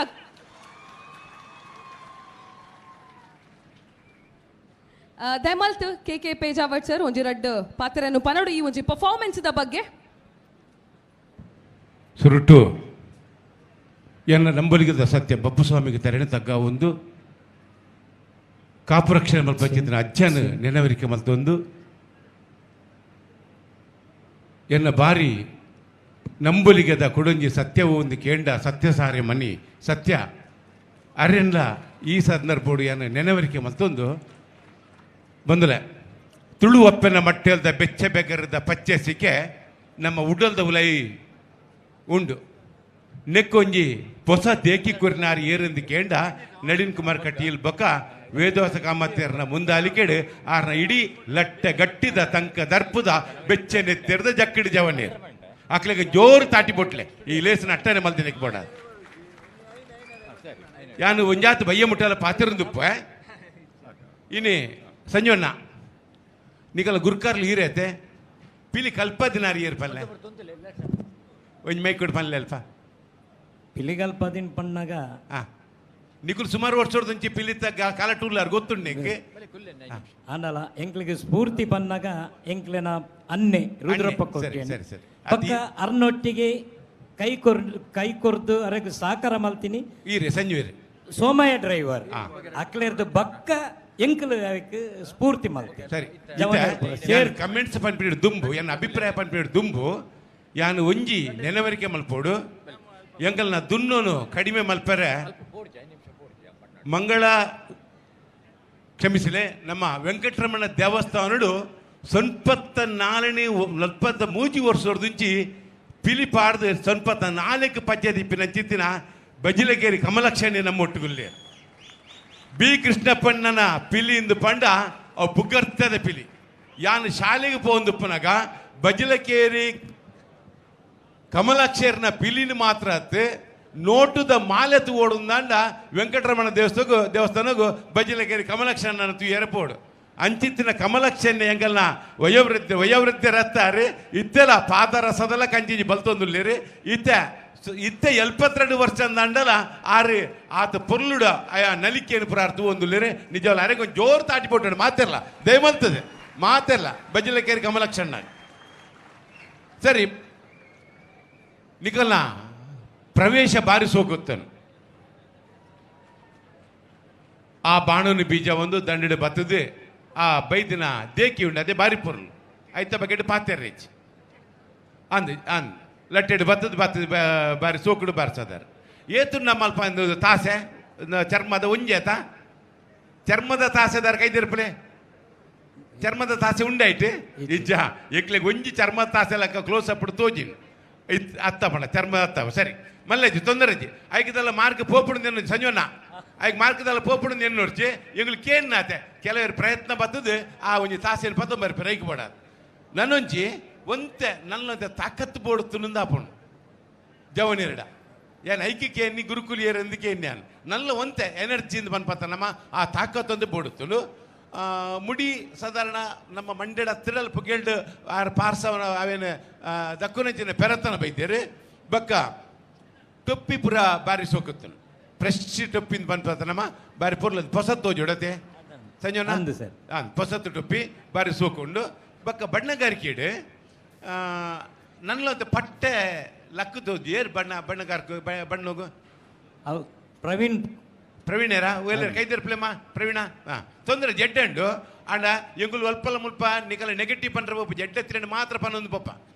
Speaker 13: ದಯಮಲ್ತ್ ಕೆ ಕೆ ಪೇಜಾವಟ್ ಸರ್ ಒಂಜಿ ರಡ್ಡು ಪಾತ್ರನ್ನು ಪನಡು ಈ ಒಂಜಿ ಪರ್ಫಾರ್ಮೆನ್ಸ್ the ಬಗ್ಗೆ.
Speaker 14: ಸುರುಟು ಎನ್ನ ನಂಬಲಿಗದ ಸತ್ಯ ಬಪ್ಪುಸ್ವಾಮಿಗೆ ತೆರಣೆ ತಗ್ಗ ಒಂದು ಕಾಪು ರಕ್ಷಣೆ ಮಲ್ಪಂಚಿನ ಅಜ್ಜನ ನೆನವರಿಕೆ ಮಲ್ತೊಂದು ಎನ್ನ ಬಾರಿ ನಂಬಲಿಗದ ಕೊಡೊಂಜಿ ಸತ್ಯವು ಒಂದು ಕೇಂಡ ಸತ್ಯಸಾರೆ ಮನಿ ಸತ್ಯ ಅರೆನ್ಲ ಈ ಸಂದರ್ಭೋಡು ಎನ್ನ ನೆನವರಿಕೆ ಮಲ್ತೊಂದು ಬಂದಲೆ ತುಳು ಅಪ್ಪನ ಮಟ್ಟೆಲ್ದ ಬೆಚ್ಚ ಬೆಗರದ ಪಚ್ಚೆ ಸಿಕೆ ನಮ್ಮ ಉಡಲ್ದ ಉಲೈ ಉಂಡು ನೆಕ್ಕೊಂಜಿ ಹೊಸ ದೇಕಿ ಕುರಿನಾರ್ ಏರಂದು ಕೇಂಡ ನಳಿನ್ ಕುಮಾರ್ ಕಟೀಲ್ ಬೊಕ ವೇದವಾಸ ಕಾಮತ್ತೇರ್ನ ಮುಂದಾಲಿಕೆಡು ಆರ್ನ ಇಡೀ ಲಟ್ಟೆ ಗಟ್ಟಿದ ತಂಕ ದರ್ಪುದ ಬೆಚ್ಚನೆ ತೆರೆದ ಜಕ್ಕಿಡಿ ಜವನೇರು. ಅಕ್ಲೆಗೆ ಜೋರು ತಾಟಿ ಬೊಟ್ಲೆ ಈ ಲೇಸಿನ ಅಟ್ಟನೆ ಮಲ್ದಿನಕ್ಕೆ ಬೋಡ ಯಾನು ಒಂಜಾತ್ ಬಯ್ಯ ಮುಟ್ಟಲ ಪಾತಿರಂದುಪ್ಪ ಇನಿ ಸಂಜೋಣ್ಣ ನಿಕಲ ಗುರ್ಕಾರ್ಲು ಹೀರೈತೆ ಪಿಲಿ ಕಲ್ಪದಿನಾರು ಏರ್ ಪಲ್ಲೆ ಒಂಜಿ ಮೈಕೊಡು ಪಲ್ಲೆ ಅಲ್ಪ
Speaker 16: ಪಿಲಿಗಲ್ಪದಿನ ಪಣ್ಣಾಗ
Speaker 14: ನಿಕುಲು ಸುಮಾರು ವರ್ಷದಂಚಿ ಪಿಲಿತ ಕಾಲ ಟೂರ್ಲಾರ್ ಗೊತ್ತುಂಡು ನಿಂಗೆ
Speaker 16: ಆಂಡಲ ಎಂಕ್ಲಿಗೆ ಸ್ಫೂರ್ತಿ ಪನ್ನಾಗ ಎಂಕ್ಲೆನ ಅನ್ನೆ ರುದ್ರಪ್ಪ
Speaker 14: ಸರಿ, ಸರಿ, ಸರಿ.
Speaker 16: ಪಕ್ಕ ಅರ್ನೊಟ್ಟಿಗೆ ಕೈ ಕೊರ್ ಕೈ ಕೊರ್ದು ಅರೆಗ್ ಸಾಕಾರ ಮಲ್ತೀನಿ
Speaker 14: ಈರೆ ಸಂಜುವೀರೆ
Speaker 16: ಸೋಮಯ್ಯ ಡ್ರೈವರ್ ಅಕ್ಲೇರ್ದು ಬಕ್ಕ ಎಂಕ್ಲು ಅದಕ್ಕೆ ಸ್ಫೂರ್ತಿ ಮಲ್ತಿ
Speaker 14: ಸರಿ ಸೇರ್ ಕಮೆಂಟ್ಸ್ ಪನ್ಪಿಡು ದುಂಬು ಎನ್ನ ಅಭಿಪ್ರಾಯ ಪನ್ಪಿಡು ದುಂಬು ಯಾನು ಒಂಜಿ ನೆನವರಿಕೆ ಮಲ್ಪೋಡು ಎಂಕಲ್ನ ದುನ್ನೋನು ಕಡಿಮೆ ಮಲ್ಪರೆ ಮಂಗಳ ಕ್ಷಮಿಸಲೆ ನಮ್ಮ ವೆಂಕಟರಮಣ ದೇವಸ್ಥಾನಡು ಸೊನ್ಪತ್ತ ನಾಲ್ನೇ ನಲ್ಪತ್ತ ಮೂಜಿ ವರ್ಷದಂಚಿ ಪಿಲಿಪಾಡ್ದು ಸೊನ್ಪತ್ತ ನಾಲ್ಕು ಪದ್ಯ ದಿಪ್ಪಿನ ಚಿತ್ತಿನ ಬಜಿಲಗೇರಿ ಕಮಲಕ್ಷಣಿ ನಮ್ಮ ಒಟ್ಟುಗುಲ್ಲಿ ಬಿ ಕೃಷ್ಣಪ್ಪಣ್ಣನ ಪಿಲಿ ಇಂದು ಪಂಡ ಅವು ಪುಗರ್ತದ ಪಿಲಿ ಯಾನು ಶಾಲೆಗೆ ಪೋಂದುಪ್ಪನಾಗ ಬಜಿಲಕೇರಿ ಕಮಲಾಕ್ಷೇರ್ನ ಪಿಲಿನ ಮಾತ್ರ ಅತ್ತೆ ನೋಟುದ ಮಾಲೆ ತೂವೋಡುಂದಾಂಡ ವೆಂಕಟರಮಣ ದೇವಸ್ಥಾನಗೂ ದೇವಸ್ಥಾನಗೂ ಬಜಿಲಕೇರಿ ಕಮಲಾಕ್ಷಣ್ಣನ ತೂಯರೆ ಪೋಡು ಅಂಚಿತ್ತಿನ ಕಮಲಕ್ಷಣ್ಣ ಎಂಗಲ್ನ ವಯೋವೃದ್ಧ ವಯೋವೃದ್ಧ ರತ್ತಾರೆ ಇತ್ತೆಲ ಪಾದರಸದಲ್ಲ ಕಂಜಿಜಿ ಬಲ್ತೊಂದುಲ್ಲೇರಿ ಇತ್ತೆ ಇತ್ತೆ 72 ವರ್ಷ ಅಂಡಲ ಆರು ಆತ ಪೊರ್ಲುಡ ಆಯಾ ನಲಿಕೇನು ಪುರ ಅರ್ಥ ಒಂದುಲ್ಲೇರಿ ನಿಜವಲ್ಲ ಅರೆ ಕೊಂಚ ಜೋರು ತಾಟಿ ಪೊಟ್ಟು ಮಾತೆಲ್ಲ ದಯಮಲ್ತದೆ ಮಾತೆಲ್ಲ ಬಜಿಲಕೇರಿ ಕಮಲಕ್ಷಣ್ಣ. ಸರಿ ನಿಕಲ್ನ ಪ್ರವೇಶ ಬಾರಿಸೋಗುತ್ತನು ಆ ಬಾಣನ ಬೀಜ ಒಂದು ದಂಡಿಡ ಬತ್ತದೆ ಆ ಬೈದಿನ ದೇಕಿ ಉಂಡು ಅದೇ ಬಾರಿ ಪೊರ್ಲು ಐತ ಬಕೆಟ್ ಪಾತೆ ರೇಚ್ ಅಂದ್ ಅಂದ್ ಲಟ್ಟೆಡು ಬತ್ತದ ಬತ್ತದ ಬಾರಿ ಸೋಕುಡು ಬಾರಿಸದಾರ ಏತು ನಮ್ಮಲ್ಪ ಅಂದು ತಾಸೆ ಚರ್ಮದ ಒಂಜೇತ ಚರ್ಮದ ತಾಸೆದಾರ ಕೈದಿರ್ಪಲೆ ಚರ್ಮದ ತಾಸೆ ಉಂಡಾಯ್ತು ಇಜ್ಜ ಎಕ್ಲೆಗ್ ಒಂಜಿ ಚರ್ಮದ ತಾಸೆ ಲೆಕ್ಕ ಕ್ಲೋಸ್ ಅಪ್ ತೋಜಿನ್ ಇತ್ ಅತ್ತ ಪಣ ಚರ್ಮದ ಅತ್ತ ಸರಿ ಮಲ್ಲೇಜಿ ತೊಂದರೆಜಿ ಐಕದಲ್ಲ ಮಾರ್ಕ್ ಪೋಪುಡು ನೆನ್ನು ಸಂಜೋನ ಐಕ್ ಮಾರ್ಕದಲ್ಲ ಪೋಪುಡು ನೆನ್ನೋರ್ಚಿ ಎಂಗ್ಳು ಕೇನ್ನಾತೆ ಕೆಲವರು ಪ್ರಯತ್ನ ಬತ್ತದು ಆ ಒಂಜಿ ತಾಸೆನ ಪತ್ತೊಂಬರ್ ರೈಕ್ ಬೋಡ ನನ್ನೊಂಜಿ ಒಂತೆ ನನ್ನೊಂತೆ ತಾಕತ್ತು ಬೋಡು ತುನುಂದಾಪುಂಡು ಜವನಿರಡ ಏನ್ ಐಕಿ ಕೇನ್ನಿ ಗುರುಕುಲಿ ಏರಂದು ಕೇನ್ಯಾನ್ ನಲ್ಲ ಒಂತೆ ಎನರ್ಜಿಯಿಂದ ಪನ್ಪತ್ತ ನಮ್ಮ ಆ ತಾಕತ್ತೊಂದು ಬೋಡುತ್ತುಂಡು ಮುಡಿ ಸಾಧಾರಣ ನಮ್ಮ ಮಂಡ್ಯದ ತಿರಲ್ ಪುಗೆಲ್ಡು ಆರ್ ಪಾರ್ಸವನ ಅವೇನು ದಕ್ಕುನಂಚಿನ ಪೆರತನ ಬೈದೇರು ಬಕ್ಕ ಟೊಪ್ಪಿ ಪುರ ಬಾರಿ ಸೋಕುತ್ತನು ಫ್ರೆಶ್ ಟೊಪ್ಪಿಂದ ಪನ್ಪತ್ತ ನಮ್ಮ ಬಾರಿ ಪೊರ್ಲದು ಪೊಸತ್ತು ಜೋಡತೆ ಸಂಜೋನ
Speaker 16: ಅಂದು ಸರ್.
Speaker 14: ಪೊಸತ್ತು ಟೊಪ್ಪಿ ಬಾರಿ ಸೋಕೊಂಡು ಬಕ್ಕ ಬಣ್ಣಗಾರಿಕೆ ನನ್ನೊಂದು ಪಟ್ಟೆ ಲಕ್ಕದು ಏರ್ ಬಣ್ಣ ಬಣ್ಣಗಾರ್ಕು ಬಣ್ಣಗು
Speaker 16: ಅವು ಪ್ರವೀಣ್
Speaker 14: ಪ್ರವೀಣೇರಾ ಎಲ್ಲರ ಕೈದಿರ್ಪ್ಲೇಮ್ಮ ಪ್ರವೀಣ ಹಾಂ ತೊಂದರೆ ಜಡ್ಡಂಡು ಅಂಡ ಎಂಗುಲು ಅಲ್ಪಲ ಮುಲ್ಪ ನಿಕಲ ನೆಗೆಟಿವ್ ಪಂಡ್ರ ಒಬ್ಬ ಜಡ್ಡ ತಿರಂಡು ಮಾತ್ರ ಪನ್ನೊಂದು ಪಪ್ಪ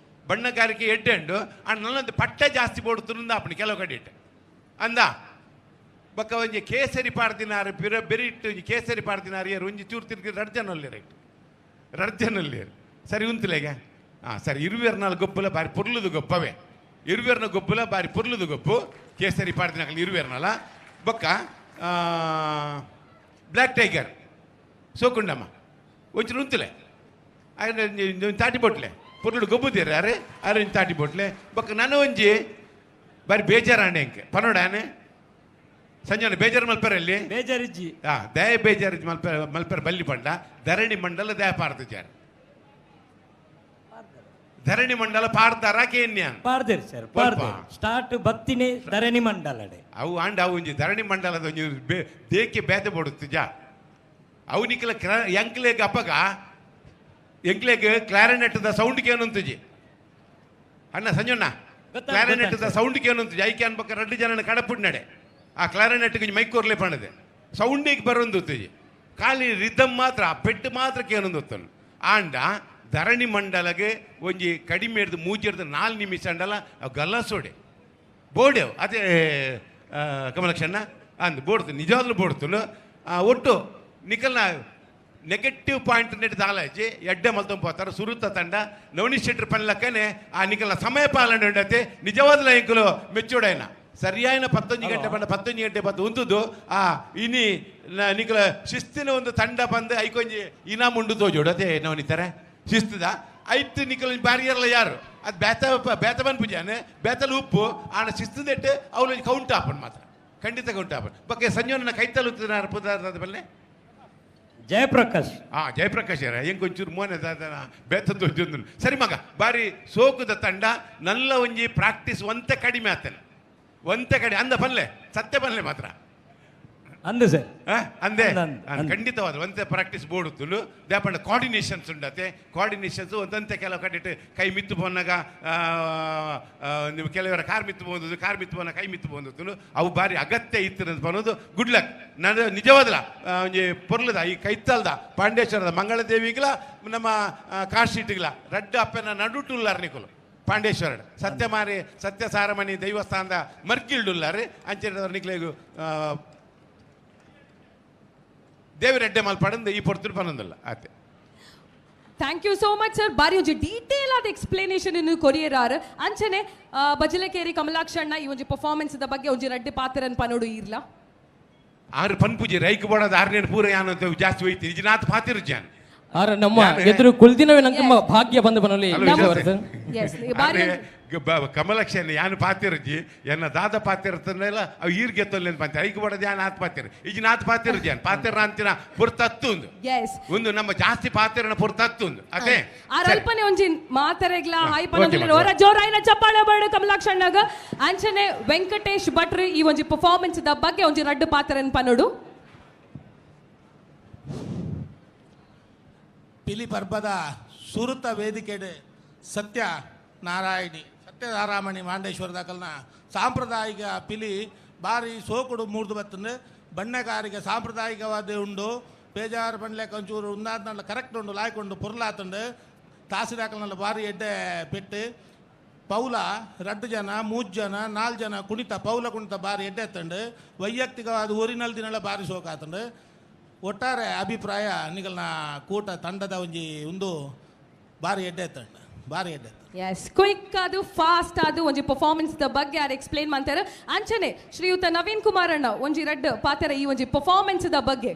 Speaker 14: ಬಣ್ಣಗಾರಿಕೆ ಎಡ್ಡಂಡು ಅಂಡ್ ನನ್ನೊಂದು ಪಟ್ಟೆ ಜಾಸ್ತಿ ಬೋಡು ತುರುಂದ ಅಪ್ಪಣೆ ಕೆಲವು ಕಡೆ ಇಟ್ಟು ಅಂದ ಬಕ್ಕ ಒಂಜಿ ಕೇಸರಿ ಪಾಡ್ದಿನಾರು ಬಿರ ಬೆರಿಟ್ಟು ಒಂಜಿ ಕೇಸರಿ ಪಾಡ್ದಿನಾರು ಏರು ಒಂಜಿ ಚೂರು ತಿರ್ಗಿ ರಡ್ಜನಲ್ಲಿ ರೈಟ್ ರಡ್ಜನಲ್ಲಿ ಸರಿ ಉಂತಲೇಗೆ ಹಾಂ ಸರಿ ಇರುವೆರ್ನಾಲ್ ಗೊಪ್ಪುಲ ಬಾರಿ ಪೊರ್ಲುದು ಗೊಪ್ಪವೇ ಇರುವೆರ್ನ ಗೊಪ್ಪುಲ ಬಾರಿ ಪೊರ್ಲುದು ಗೊಪ್ಪು ಕೇಸರಿ ಪಾಡ್ದಿನಾಕಲ್ ಇರುವೆರ್ನಲ್ಲ ಬೊಕ್ಕ ಬ್ಲ್ಯಾಕ್ ಟೈಗರ್ ಸೋಕುಂಡಮ್ಮ ಒಂಚೂರು ಉಂತಲೆ ಒಂಜಿ ತಾಟಿ ಬೊಟ್ಲೆ ಪೊರ್ಲುಡು ಗೊಬ್ಬುತ್ತೀರ ಅರೆ ಅರೆ ಒಂಜಿ ತಾಟಿ ಬೊಟ್ಲೆ ಬೊಕ್ಕ ನಾನು ಒಂಜಿ ಬಾರಿ ಬೇಜಾರಾಣೆ ಅಂಕೆ ಪನೋಡಾನೆ ಸಂಜೆ ಬೇಜಾರು ಮಲ್ಪರಲ್ಲಿ
Speaker 16: ಬೇಜಾರಿಜ್ಜಿ
Speaker 14: ಹಾಂ ದಯ ಬೇಜಾರು ಮಲ್ಪ ಮಲ್ಪರ ಬಲ್ಲಿ ಪಂಡ ಧರಣಿ ಮಂಡಲ ದಯ ಪಾರ್ದ ಧರಣಿ ಮಂಡಲ ಪಾಡ್ತಾರ ಕೇನ್ಯ
Speaker 16: ಪಾರ್ದೇರ್ ಸರ್ ಪಾರ್ದೇರ್ ಸ್ಟಾರ್ಟ್ ಬತ್ತಿನೇ ಧರಣಿ ಮಂಡಲಡೆ
Speaker 14: ಅವು ಆಂಡ ಅವು ಒಂಜಿ ಧರಣಿ ಮಂಡಲದ ಒಂಜಿ ದೇಕೆ ಬೇತೆ ಬೋಡುತ್ತು ಜಾ ಅವು ನಿಕ್ಲ ಕ್ರ ಎಂಕ್ಲೆಗ್ ಅಪ್ಪಗ ಎಂಕ್ಲೆಗ್ ಕ್ಲಾರಿನೆಟ್ದ ಸೌಂಡ್ ಕೇನುಂತುಜಿ ಅಣ್ಣ ಸಂಜಣ್ಣ ಕ್ಲಾರಿನೆಟ್ದ ಸೌಂಡ್ ಕೇನುಂತುಜಿ ಐಕೆ ಅನ್ಬಕ್ಕ ರಡ್ಡು ಜನನ ಕಡಪುಡ್ ನಡೆ ಆ ಕ್ಲಾರಿನೆಟ್ಗೆ ಮೈಕ್ ಕೊರ್ಲೆ ಪಣದೆ ಸೌಂಡಿಗೆ ಬರೋಂದುತ್ತುಜಿ ಖಾಲಿ ರಿದಮ್ ಮಾತ್ರ ಆ ಪೆಟ್ಟು ಮಾತ್ರ ಕೇನೊಂದುತ್ತನು ಆಂಡ ಧರಣಿ ಮಂಡಲಗೆ ಒಂಜಿ ಕಡಿಮೆ ಹಿಡ್ದು ಮೂಜಿ ಹಿಡ್ದು 4 ನಿಮಿಷ ಅಂಡಲ ಗಲ್ಲಸೋಡೆ ಬೋಡೆವು ಅದೇ ಕಮಲಕ್ಷಣ್ಣ ಅಂದ್ ಬೋಡ್ತು ನಿಜವಾಗ್ಲೂ ಬೋಡ್ತು ಒಟ್ಟು ನಿಕಲ್ನ ನೆಗೆಟಿವ್ ಪಾಯಿಂಟ್ ನೆಟ್ ದಾಲಾಜಿ ಎಡ್ಡೆ ಮಲ್ತೊಂಪೋತಾರೆ ಸುರುತ ತಂಡ ನವನೀಶ್ ಶೆಟ್ಟರ್ ಪನ್ಲಕ್ಕನೆ ಆ ನಿಕಲ್ನ ಸಮಯ ಪಾಲನೆ ಉಂಡತೆ ನಿಜವಾದ ಎಂಕುಲು ಮೆಚ್ಚೋಡೈನ ಸರಿಯಾಯಿನ 19 ಗಂಟೆ ಬಂದ 19 ಗಂಟೆ ಬಂದು ಉಂತುದು ಆ ಇನಿ ನಿಕಲ ಶಿಸ್ತಿನ ಒಂದು ತಂಡ ಬಂದು ಐಕೊಂಜಿ ಇನಾಮ್ ಉಂಡು ತೋಜೋಡು ಅದೇ ನವನಿತಾರೆ ಶಿಸ್ತದ ಐತ್ ನಿಕಲ್ ಬ್ಯಾರಿಯರ್ಲ ಯಾರು ಅದು ಬೇತ ಬೇತ ಪನ್ಪುಜಾನೆ ಬೇತಲ್ ಉಪ್ಪು ಆಣ ಶಿಸ್ತುದೆಟ್ಟು ಅವಳು ಕೌಂಟ್ ಆಪನ್ ಮಾತ್ರ ಖಂಡಿತ ಕೌಂಟ್ ಆಪನ್ ಬಗ್ಗೆ ಸಂಜೀವನ ಕೈತಲ್ ಪದಾರ್ಥ ಬಲ್ಲೆ
Speaker 16: ಜಯಪ್ರಕಾಶ್.
Speaker 14: ಆ ಜಯಪ್ರಕಾಶ್ ಹೆಂಗೆ ಒಂಚೂರು ಮೋನೆ ದಾದನ ಬೇತದ್ದು ಒಂಜೊಂದು ಸರಿ ಮಗ ಬಾರಿ ಸೋಕುದ ತಂಡ ನಲ್ಲ ಒಂಜಿ ಪ್ರಾಕ್ಟೀಸ್ ಒಂತೆ ಕಡಿಮೆ ಆತನ ಒಂತೆ ಕಡಿಮೆ ಅಂದ ಪಲ್ಲೆ ಸತ್ಯ ಪಲ್ಲೆ ಮಾತ್ರ
Speaker 16: ಅಂದು ಸರ್
Speaker 14: ಅಂದೆ ಖಂಡಿತವಾದ ಒಂತೆ ಪ್ರಾಕ್ಟೀಸ್ ಬೋರ್ಡ್ ತುಳು ದ್ಯಾಪಂಡ ಕೋಆರ್ಡಿನೇಷನ್ಸ್ ಉಂಡತೆ ಕೋಆರ್ಡಿನೇಷನ್ಸ್ ಒಂದಂತೆ ಕೆಲವು ಕಡೆ ಕೈ ಮಿತ್ತು ಪೋನಾಗ ನೀವು ಕೆಲವರ ಕಾರ್ ಮಿತ್ತು ಬಂದದ್ದು ಕಾರ್ ಮಿತ್ತು ಪೋನ ಕೈ ಮಿತ್ತು ಬಂದದ್ದು ಅವು ಭಾರಿ ಅಗತ್ಯ ಇತ್ತು ಅಂತ ಅನ್ನೋದು ಗುಡ್ ಲಕ್. ನಾನು ನಿಜವಾದಲ ಒಂಜಿ ಪೊರ್ಲದ ಈ ಕೈತಲ್ದ ಪಾಂಡೇಶ್ವರದ ಮಂಗಳದೇವಿಗಳ ನಮ್ಮ ಕಾಶೀಟ್ಗಳ ರಡ್ಡು ಅಪ್ಪನ ನಡುಟುಲ್ಲಾರ್ ನಿಕುಲು ಪಾಂಡೇಶ್ವರ ಸತ್ಯಮಾರಿ ಸತ್ಯಸಾರಮಣಿ ದೈವಸ್ಥಾನದ ಮರ್ಗಿಲ್ಡುಲ್ಲಾರು ಅಂಚೆ ನಿಕ್ಲೆಗು ದೇವರೆಡ್ಡೆ ಮಲ್ಪಡಂದು ಈ ಪೊರ್ತುಡು ಪನ್ನೊಂದಲ್ಲ ಆತೆ.
Speaker 13: Thank you so much sir. ಬಾರಿ ಒಂಜಿ ಡೀಟೇಲ್ ಆದ ಎಕ್ಸ್ಪ್ಲನೇಷನ್ ಇನ್ನು ಕೊರಿಯರಾರು ಅಂಚನೆ ಬಜಲಕೇರಿ ಕಮಲಾಕ್ಷಣ್ಣ ಈ ಒಂಜಿ ಪರ್ಫಾರ್ಮೆನ್ಸ್ the ಬಗ್ಗೆ ಒಂಜಿ ರಡ್ಡೆ ಪಾತ್ರನ್ ಪನೋಡು ಇರ್ಲ
Speaker 14: ಆರು ಪನ್ಪುಜಿ ರೈಕ್ ಬೋಡದ ಆರನೇ ಪೂರ ಯಾನ ಜಾಸ್ತಿ ಹೋಯ್ತಿ ನಿಜನಾಥ್ ಪಾತಿರು ಜಾನ್
Speaker 11: ಆರ ನಮ್ಮ ಎದುರು ಕುಲ್ದಿನವೇ ನಂಗೆ ಭಾಗ್ಯ ಬಂದು ಬನಲಿ.
Speaker 14: ಕಮಲಕ್ಷ ಯಾನು ಪಾತಿರ್ಜಿ ಎನ್ನ ದಾದ ಪಾತಿರ್ತಲ್ಲ ಅವು ಈರ್ಗೆ ತೊಲ್ಲೆ ಅಂತ ಐಕ್ ಬಡದ ಯಾನ್ ಆತ್ ಪಾತಿರ್ ಈಗ ನಾತ್ ಪಾತಿರ್ಜಿ ಯಾನ್ ಪಾತಿರ ಅಂತಿನ ಪುರ್ತತ್ತು ಒಂದು ಒಂದು ನಮ್ಮ ಜಾಸ್ತಿ ಪಾತಿರನ ಪುರ್ತತ್ತು ಒಂದು ಅದೇ
Speaker 13: ಅಲ್ಪನೆ ಒಂಜಿ ಮಾತರೆಗ್ಲ ಹಾಯ್ ಪನೊಂದಿಲ್ಲ ಹೊರ ಜೋರಾಯಿನ ಚಪ್ಪಾಳೆ ಬರಡು ಕಮಲಾಕ್ಷಣ್ಣಗ. ಅಂಚನೆ ವೆಂಕಟೇಶ್ ಭಟ್ರು ಈ ಒಂಜಿ ಪರ್ಫಾರ್ಮೆನ್ಸ್ the ಬಗ್ಗೆ ಒಂಜಿ ರಡ್ಡು ಪಾತ್ರನ್ ಪನೋಡು.
Speaker 17: ಪಿಲಿ ಪರ್ಬದ ಸುರುತ ವೇದಿಕೆಡೆ ಸತ್ಯ ನಾರಾಯಣಿ ಸತ್ಯನಾರಾಮಣಿ ಮಾಂಡೇಶ್ವರದಾಕಲ್ನ ಸಾಂಪ್ರದಾಯಿಕ ಪಿಲಿ ಬಾರಿ ಸೋಕುಡು ಮೂರ್ದು ಬತ್ತಂದು ಬಣ್ಣಗಾರಿಗೆ ಸಾಂಪ್ರದಾಯಿಕವಾದ ಉಂಡು ಬೇಜಾರು ಬಂಡ್ಲೆಕ್ಕ ಒಂಚೂರು ಉಂದಾದ್ನಲ್ಲ ಕರೆಕ್ಟ್ ಉಂಡು ಲಾಯ್ಕೊಂಡು ಪೊರ್ಲಾತಂಡು ತಾಸಿದಾಕಲ್ನಲ್ಲ ಬಾರಿ ಎಡ್ಡೆ ಪೆಟ್ಟು ಪೌಲ ರಡ್ಡು ಜನ ಮೂರು ಜನ ನಾಲ್ಕು ಜನ ಕುಣಿತ ಪೌಲ ಕುಣಿತ ಬಾರಿ ಎಡ್ಡೆ ಎತ್ತಂಡು ವೈಯಕ್ತಿಕವಾದ ಊರಿನಲ್ಲಿ ದಿನಲ್ಲ ಬಾರಿ ಸೋಕಾತಂಡು ಒಟ್ಟಾರೆ ಅಭಿಪ್ರಾಯ ನಿಗಲ್ನ ಕೂಟ ತಂಡದ ಒಂಜಿ ಒಂದು ಬಾರಿ ಎಡ್ಡೆ ತಂಡ ಬಾರಿ ಎಡ್ಡೆ.
Speaker 13: ಎಸ್ ಕ್ವಿಕ್ ಅದು ಫಾಸ್ಟ್ ಅದು ಒಂಜಿ ಪರ್ಫಾರ್ಮೆನ್ಸ್ the ಬಗ್ಗೆ ಯಾರು ಎಕ್ಸ್ಪ್ಲೇನ್ ಮಾಡ್ತಾರೆ. ಅಂಚನೆ ಶ್ರೀಯುತ ನವೀನ್ ಕುಮಾರ್ ಅಣ್ಣ ಒಂಜಿ ರಡ್ಡು ಪಾತ್ರ ಈ ಒಂಜಿ ಪರ್ಫಾರ್ಮೆನ್ಸ್ the ಬಗ್ಗೆ.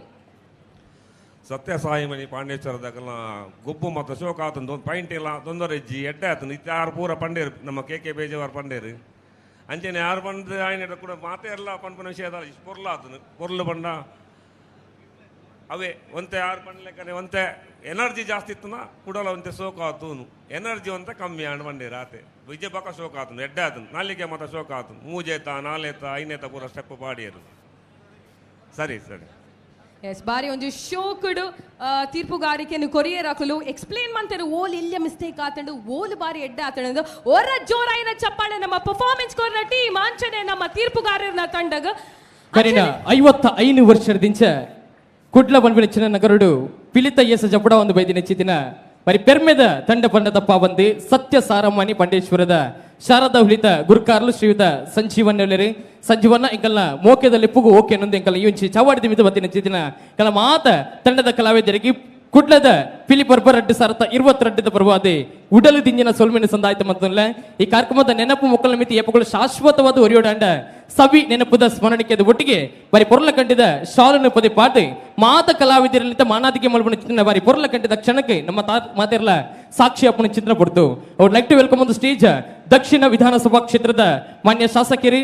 Speaker 18: ಸತ್ಯಸಾಯಿಮಣಿ ಪಾಂಡೇಶ್ವರದಾಗಲ್ಲ ಗೊಬ್ಬು ಮತ್ತು ಶೋಕ ಆತಂದು ಒಂದು ಪಾಯಿಂಟ್ ಇಲ್ಲ ತೊಂದರೆ ಇಜ್ಜಿ ಎಡ್ಡೆ ಆತಂದು ಇತ್ತ ಯಾರು ಪೂರ ಪಂಡೇರು ನಮ್ಮ ಕೆ ಕೆ ಬೇಜವಾರ್ ಪಂಡೇರು ಅಂಚನೆ ಯಾರು ಬಂದು ಆಯ್ನ ಕೂಡ ಮಾತೇ ಎಲ್ಲ ಪನ್ಪನ ವಿಷಯ ಪೊರ್ಲು ಆತನು ಪೊರ್ಲು ಬಂಡ ಅವೇ ಒಂತೆ ಆರು ಪಂಡ್ಲೆಕ್ಕನೆ ಒಂತೆ ಎನರ್ಜಿ ಜಾಸ್ತಿ ಇತ್ತುನ ಕುಡಲ ಒಂತೆ ಶೋಕ ಆತೂನು ಎನರ್ಜಿ ಒಂತೆ ಕಮ್ಮಿ ಆಂಡ್ ಬಂಡೇರು ಆತೆ ವಿಜಯ ಬಕ ಶೋಕ ಆತನು ಎಡ್ಡೆ ಆತನು ನಾಲಿಗೆ ಮಾತ ಶೋಕ ಆತನು ಮೂಜೇತ ನಾಲೇತ ಐನೇತ ಪೂರ ಸ್ಟೆಪ್ ಪಾಡಿಯರು. ಸರಿ ಸರಿ
Speaker 13: ಎಸ್ ಬಾರಿ ಒಂಜಿ ಶೋಕುಡು ತೀರ್ಪುಗಾರಿಕೆಯನ್ನು ಕೊರಿಯರ್ ಹಾಕಲು ಎಕ್ಸ್ಪ್ಲೇನ್ ಮಾಡ್ತಾರೆ ಓಲ್ ಎಲ್ಲ ಮಿಸ್ಟೇಕ್ ಆತಂಡು ಓಲ್ ಬಾರಿ ಎಡ್ಡೆ ಆತಂಡು ಹೊರ ಜೋರಾಯಿನ ಚಪ್ಪಾಳೆ ನಮ್ಮ ಪರ್ಫಾರ್ಮೆನ್ಸ್ ಕೊರ್ನ ಟೀಮ್ ಅಂಚನೆ ನಮ್ಮ ತೀರ್ಪುಗಾರರ ತಂಡಗ.
Speaker 11: ಕರಿನ 55 ವರ್ಷದಿಂದ ಕುಡ್ಲ ಬಂದ್ಬಿಡಿಚಿನ ನಗರುಡು ಪಿಲಿತ ಏಸ ಜಪಡ ಒಂದು ಬೈದಿ ನೆಚ್ಚಿದಿನ ಬರಿ ಪೆರ್ಮೆದ ತಂಡ ಪಂಡ ತಪ್ಪ ಬಂದು ಸತ್ಯ ಸಾರಮಾನಿ ಪಂಡೇಶ್ವರದ ಶಾರದಾ ಹುಲಿತ ಗುರುಕಾರ್ಲು ಶ್ರೀಯುತ ಸಂಜೀವನ್ ಸಂಜೀವನ್ನ ಇಂಕಲ್ನ ಮೋಕೆದಲ್ಲಿ ಪುಗು ಓಕೆ ನೊಂದು ಇಂಕಲ್ನ ಈ ಒಂಚಿ ಚವಾಡಿ ದಿಮಿತ ಬತ್ತಿ ನೆಚ್ಚಿದಿನ ಕಲ ಮಾತ ತಂಡದ ಕಲಾವಿದರಿಗೆ ಕುಡ್ಲದ ಪಿಲಿ ಪರ್ಬ ರಡ್ಡು ಸಾರತ 22 ಪರ್ವಾದೆ ಉಡಲು ದಿಂಜಿನ ಸೊಲ್ಮೆನ ಸಂದಾಯ್ತ ಮತ್ತೊಂದ್ಲೆ ಈ ಕಾರ್ಯಕ್ರಮದ ನೆನಪು ಮೊಕ್ಕಲ ಮಿತಿ ಏಪಗಳು ಶಾಶ್ವತವಾದ ಒರಿಯೋಡಾಂಡ ಸವಿ ನೆನಪುದ ಸ್ಮರಣಿಕೆದ ಒಟ್ಟಿಗೆ ಬಾರಿ ಪೊರ್ಲ ಕಂಡಿದ ಶಾಲನ್ನು ಪದೇ ಪಾಟು ಮಾತ ಕಲಾವಿದರಲ್ಲಿದ್ದ ಮಾನಾದಿಗೆ ಮಲ್ಪನ ಚಿತ್ರ ಬಾರಿ ಪೊರ್ಲ ಕಂಡಿದ ಕ್ಷಣಕ್ಕೆ ನಮ್ಮ ಮಾತಿರಲ ಸಾಕ್ಷಿ ಅಪ್ಪನ ಚಿತ್ರ ಕೊಡ್ತು. I would like to welcome on the stage ದಕ್ಷಿಣ ವಿಧಾನಸಭಾ ಕ್ಷೇತ್ರದ ಮಾನ್ಯ ಶಾಸಕರಿ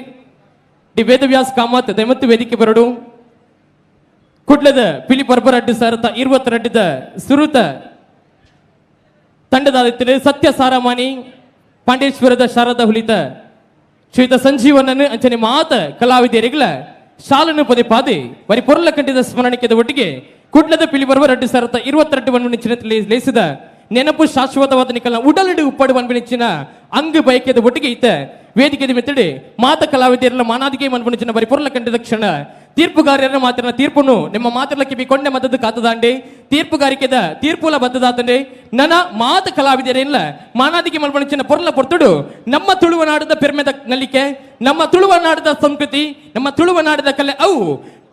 Speaker 11: ಡಿ ವೇದವ್ಯಾಸ್ ಕಾಮತ್ ದಯಮತ್ತು ವೇದಿಕೆ ಬರಡು. ಕುಡ್ಲದ ಪಿಲಿ ಪರ್ಬರಡ್ಡು ಸಾರತ 22 ಸುರುತ ತಂಡದಾದಿತ್ಯ ಸತ್ಯ ಸಾರಮಾನಿ ಪಾಂಡೇಶ್ವರದ ಶಾರದಾ ಹುಲಿತ ಶ್ರೀಯುತ ಸಂಜೀವನನ್ನು ಅಂಚನೆ ಮಾತ ಕಲಾವಿದರಿಗಳ ಶಾಲನ್ನು ಪದೇ ಪಾದೆ ಬರಿ ಪೊರ್ಲ ಕಂಡಿದ ಸ್ಮರಣಿಕೆದ ಒಟ್ಟಿಗೆ ಕುಡ್ಲದ ಪಿಲಿ ಬರುವ ರಡ್ಡು ಸಾರತ 22 ವನ್ವಿನಿಚ್ಚಿನ ಲೇಸಿದ ನೆನಪು ಶಾಶ್ವತವಾದ ನಿಕಲ್ನ ಉಡಲಡಿ ಉಪ್ಪಡು ವನ್ವಿನಿಚ್ಚಿನ ಅಂಗು ಬಯಕೆದ ಒಟ್ಟಿಗೆ ಇತ್ತ ವೇದಿಕೆ ಮೆತ್ತಡಿ ಮಾತ ಕಲಾವಿದರಲ್ಲ ಮಾನಾದಿಗೆ ಮನ್ಪುಣಿಚಿನ ಬರಿ ಪೊರ್ಲ ಕಂಡಿದ ಕ್ಷಣ ತೀರ್ಪುಗಾರರ ಮಾತಿನ ತೀರ್ಪುನು ನಿಮ್ಮ ಮಾತಿನ ಕಿವಿ ಕೊಂಡೆ ಮದ್ದದ್ದು ಕಾತದಾಂಡೆ ತೀರ್ಪುಗಾರಿಕೆದ ತೀರ್ಪುಲ ಬದ್ದದಾತಂಡೆ ನನ್ನ ಮಾತ ಕಲಾವಿದರಿಲ್ಲ ಮಾನಾದಿಗೆ ಮಲ್ಪಣಿಚಿನ ಪೊರ್ಲ ಪೊರ್ತುಡು ನಮ್ಮ ತುಳುವನಾಡದ ಪೆರ್ಮೆದ ನಲಿಕೆ ನಮ್ಮ ತುಳುವನಾಡದ ಸಂಸ್ಕೃತಿ ನಮ್ಮ ತುಳುವನಾಡದ ಕಲೆ ಅವು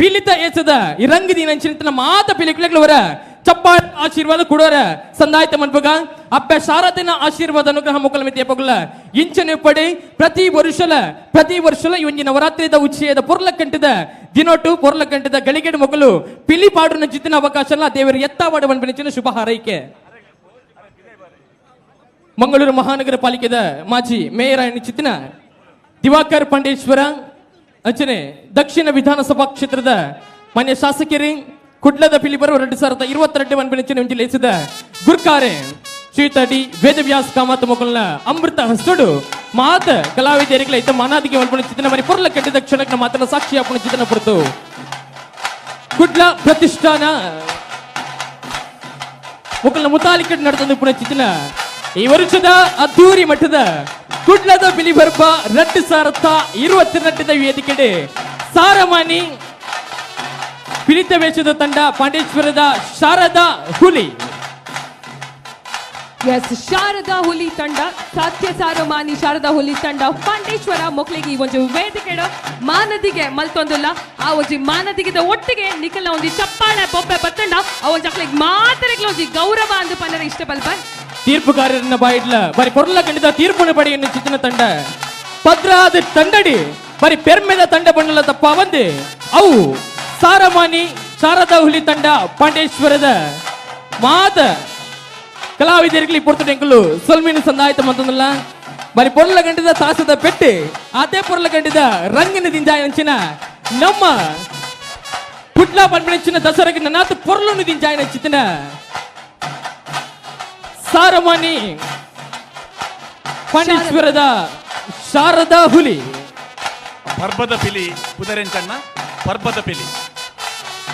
Speaker 11: ಪಿಲಿತ ಏಸದ ಈ ರಂಗದಿನ ಮಾತ ಪಿಲಿಕುಲವರ ಚಪ್ಪ ಆಶೀರ್ವಾದ ಕೊಡೋರ ಸಂದಾಯ್ತ ಮನ್ಪುಗ ಅಪ್ಪ ಶಾರದನ ಆಶೀರ್ವಾದ ಅನುಗ್ರಹ ಮುಕ್ಕಲ ಮಿತಿ ಪಗುಲ ಇಂಚನೆ ಪಡಿ ಪ್ರತಿ ವರ್ಷಲ ಇವಂಜಿ ನವರಾತ್ರಿದ ಉಚ್ಚಯದ ಪೊರ್ಲ ಕಂಟಿದ ದಿನೊಟ್ಟು ಪೊರ್ಲ ಕಂಟಿದ ಗಳಿಗೆಡು ಮಕ್ಕಳು ಪಿಲಿ ಪಾಡುನ ಜಿತ್ತಿನ ಅವಕಾಶ ದೇವರು ಎತ್ತಾವಾಡುವ ಶುಭ ಹಾರೈಕೆ. ಮಂಗಳೂರು ಮಹಾನಗರ ಪಾಲಿಕೆದ ಮಾಜಿ ಮೇಯರ್ ಚಿತ್ತಿನ ದಿವಾಕರ್ ಪಾಂಡೇಶ್ವರ ಅಂಚನೆ ದಕ್ಷಿಣ ವಿಧಾನಸಭಾ ಕ್ಷೇತ್ರದ ಮಾನ್ಯ ಶಾಸಕರಿ ಕುಡ್ಲದ ಪಿಲಿಬರು 2022 ಮನ್ಪಿನ ಲೇಸಿದ ಗುರ್ಕಾರೆ ಶ್ರೀಯುತ ಡಿ ವೇದವ್ಯಾಸ್ ಕಾಮತ್ ಮೊಕಲ್ನ ಅಮೃತ ಹಸ್ತುಡು ಮಾತ ಕಲಾವಿದರಿಗಳ ಇತ್ತ ಮಾನಾದಿಗೆ ಮಲ್ಪಣ ಚಿತ್ತನ ಮರಿ ಪೊರ್ಲ ಕಟ್ಟಿದ ಕ್ಷಣಕ್ಕೆ ಮಾತನ ಸಾಕ್ಷಿ ಅಪ್ಪಣ ಚಿತ್ತನ ಪುರತು ಕುಡ್ಲ ಪ್ರತಿಷ್ಠಾನ ಮೊಕಲ್ನ ಮುತಾಲಿಕಟ್ ನಡೆದ ಪುಣ ಚಿತ್ತನ ಈ ವರ್ಷದ ಅದ್ದೂರಿ ಮಟ್ಟದ ಕುಡ್ಲದ ಬಿಲಿಬರ್ಪ 2022 ವೇದಿಕೆಡೆ ಸಾರಮಾನಿ ಪಿಲಿತ ವೇಷದ ತಂಡ ಪಾಂಡೇಶ್ವರದ ಶಾರದಾ ಹುಲಿ.
Speaker 13: ಎಸ್, ಶಾರದಾ ಹುಲಿ ತಂಡ ಸತ್ಯ ಸಾರಮಾನಿ ಶಾರದಾ ಹುಲಿ ತಂಡ ಪಾಂಡೇಶ್ವರ ಮೊಕ್ಲಿಗೆ ಈ ಒಂದು ವೇದಿಕೆಡು ಮಾನದಿಗೆ ಮಲ್ತೊಂದುಲ್ಲ. ಆ ಒಂಜಿ ಮಾನದಿಗೆದ ಒಟ್ಟಿಗೆ ನಿಖಲ್ನ ಒಂಜಿ ಚಪ್ಪಾಳೆ ಬೊಬ್ಬೆ ಬತ್ತಂಡ ಆ ಒಂಜಿ ಅಕ್ಲಿಗೆ ಮಾತರೆಗ್ಲ ಒಂಜಿ ಗೌರವ ಅಂದು ಪನ್ನರ ಇಷ್ಟ ಬಲ್ಪ.
Speaker 11: ತೀರ್ಪುಗಾರರನ್ನ ಬಾಯಿಡ್ಲ ಬರಿ ಪೊರ್ಲ ಕಂಡಿದ ತೀರ್ಪುನ ಪಡೆಯನ್ನು ಚಿತ್ತಿನ ತಂಡ ಪದ್ರಾದ ತಂಡಡಿ ಬರಿ ಪೆರ್ಮೆದ ತಂಡ ಬಣ್ಣಲ ತಪ್ಪ ಬಂದು ಅವು ಸಾರಮಾನಿ ಶಾರದಾ ಹುಲಿ ತಂಡ ಪಾಂಡೇಶ್ವರದ ಮಾತ ಕಲಾವಿದರಿಗೆ ಪೊರ್ತುಟೆಂಕುಲು ಸೊಲ್ಮಿನ ಸಂದಾಯ್ತ ಮಂತಂದಲ್ಲ ಬರಿ ಪೊರ್ಲ ಗಂಟಿದ ತಾಸದ ಪೆಟ್ಟೆ ಅದೇ ಪೊರ್ಲ ಗಂಟಿದ ರಂಗಿನ ದಿಂಜಾಯಂಚಿನ ನಮ್ಮ ಕುಡ್ಲ ಪನ್ಪಿನಂಚಿನ ದಸರಾಗೆ ನನ್ನಾತ ಪೊರ್ಲುನು ದಿಂಜಾಯನ ಚಿತ್ತಿನ ಸಾರಮಾನಿ ಪಾಂಡೇಶ್ವರದ ಶಾರದಾ ಹುಲಿ.
Speaker 6: ಪರ್ಬದ ಪಿಲಿ ಪುದರೆಂಚಣ್ಣ ಪರ್ಬದ ಪಿಲಿ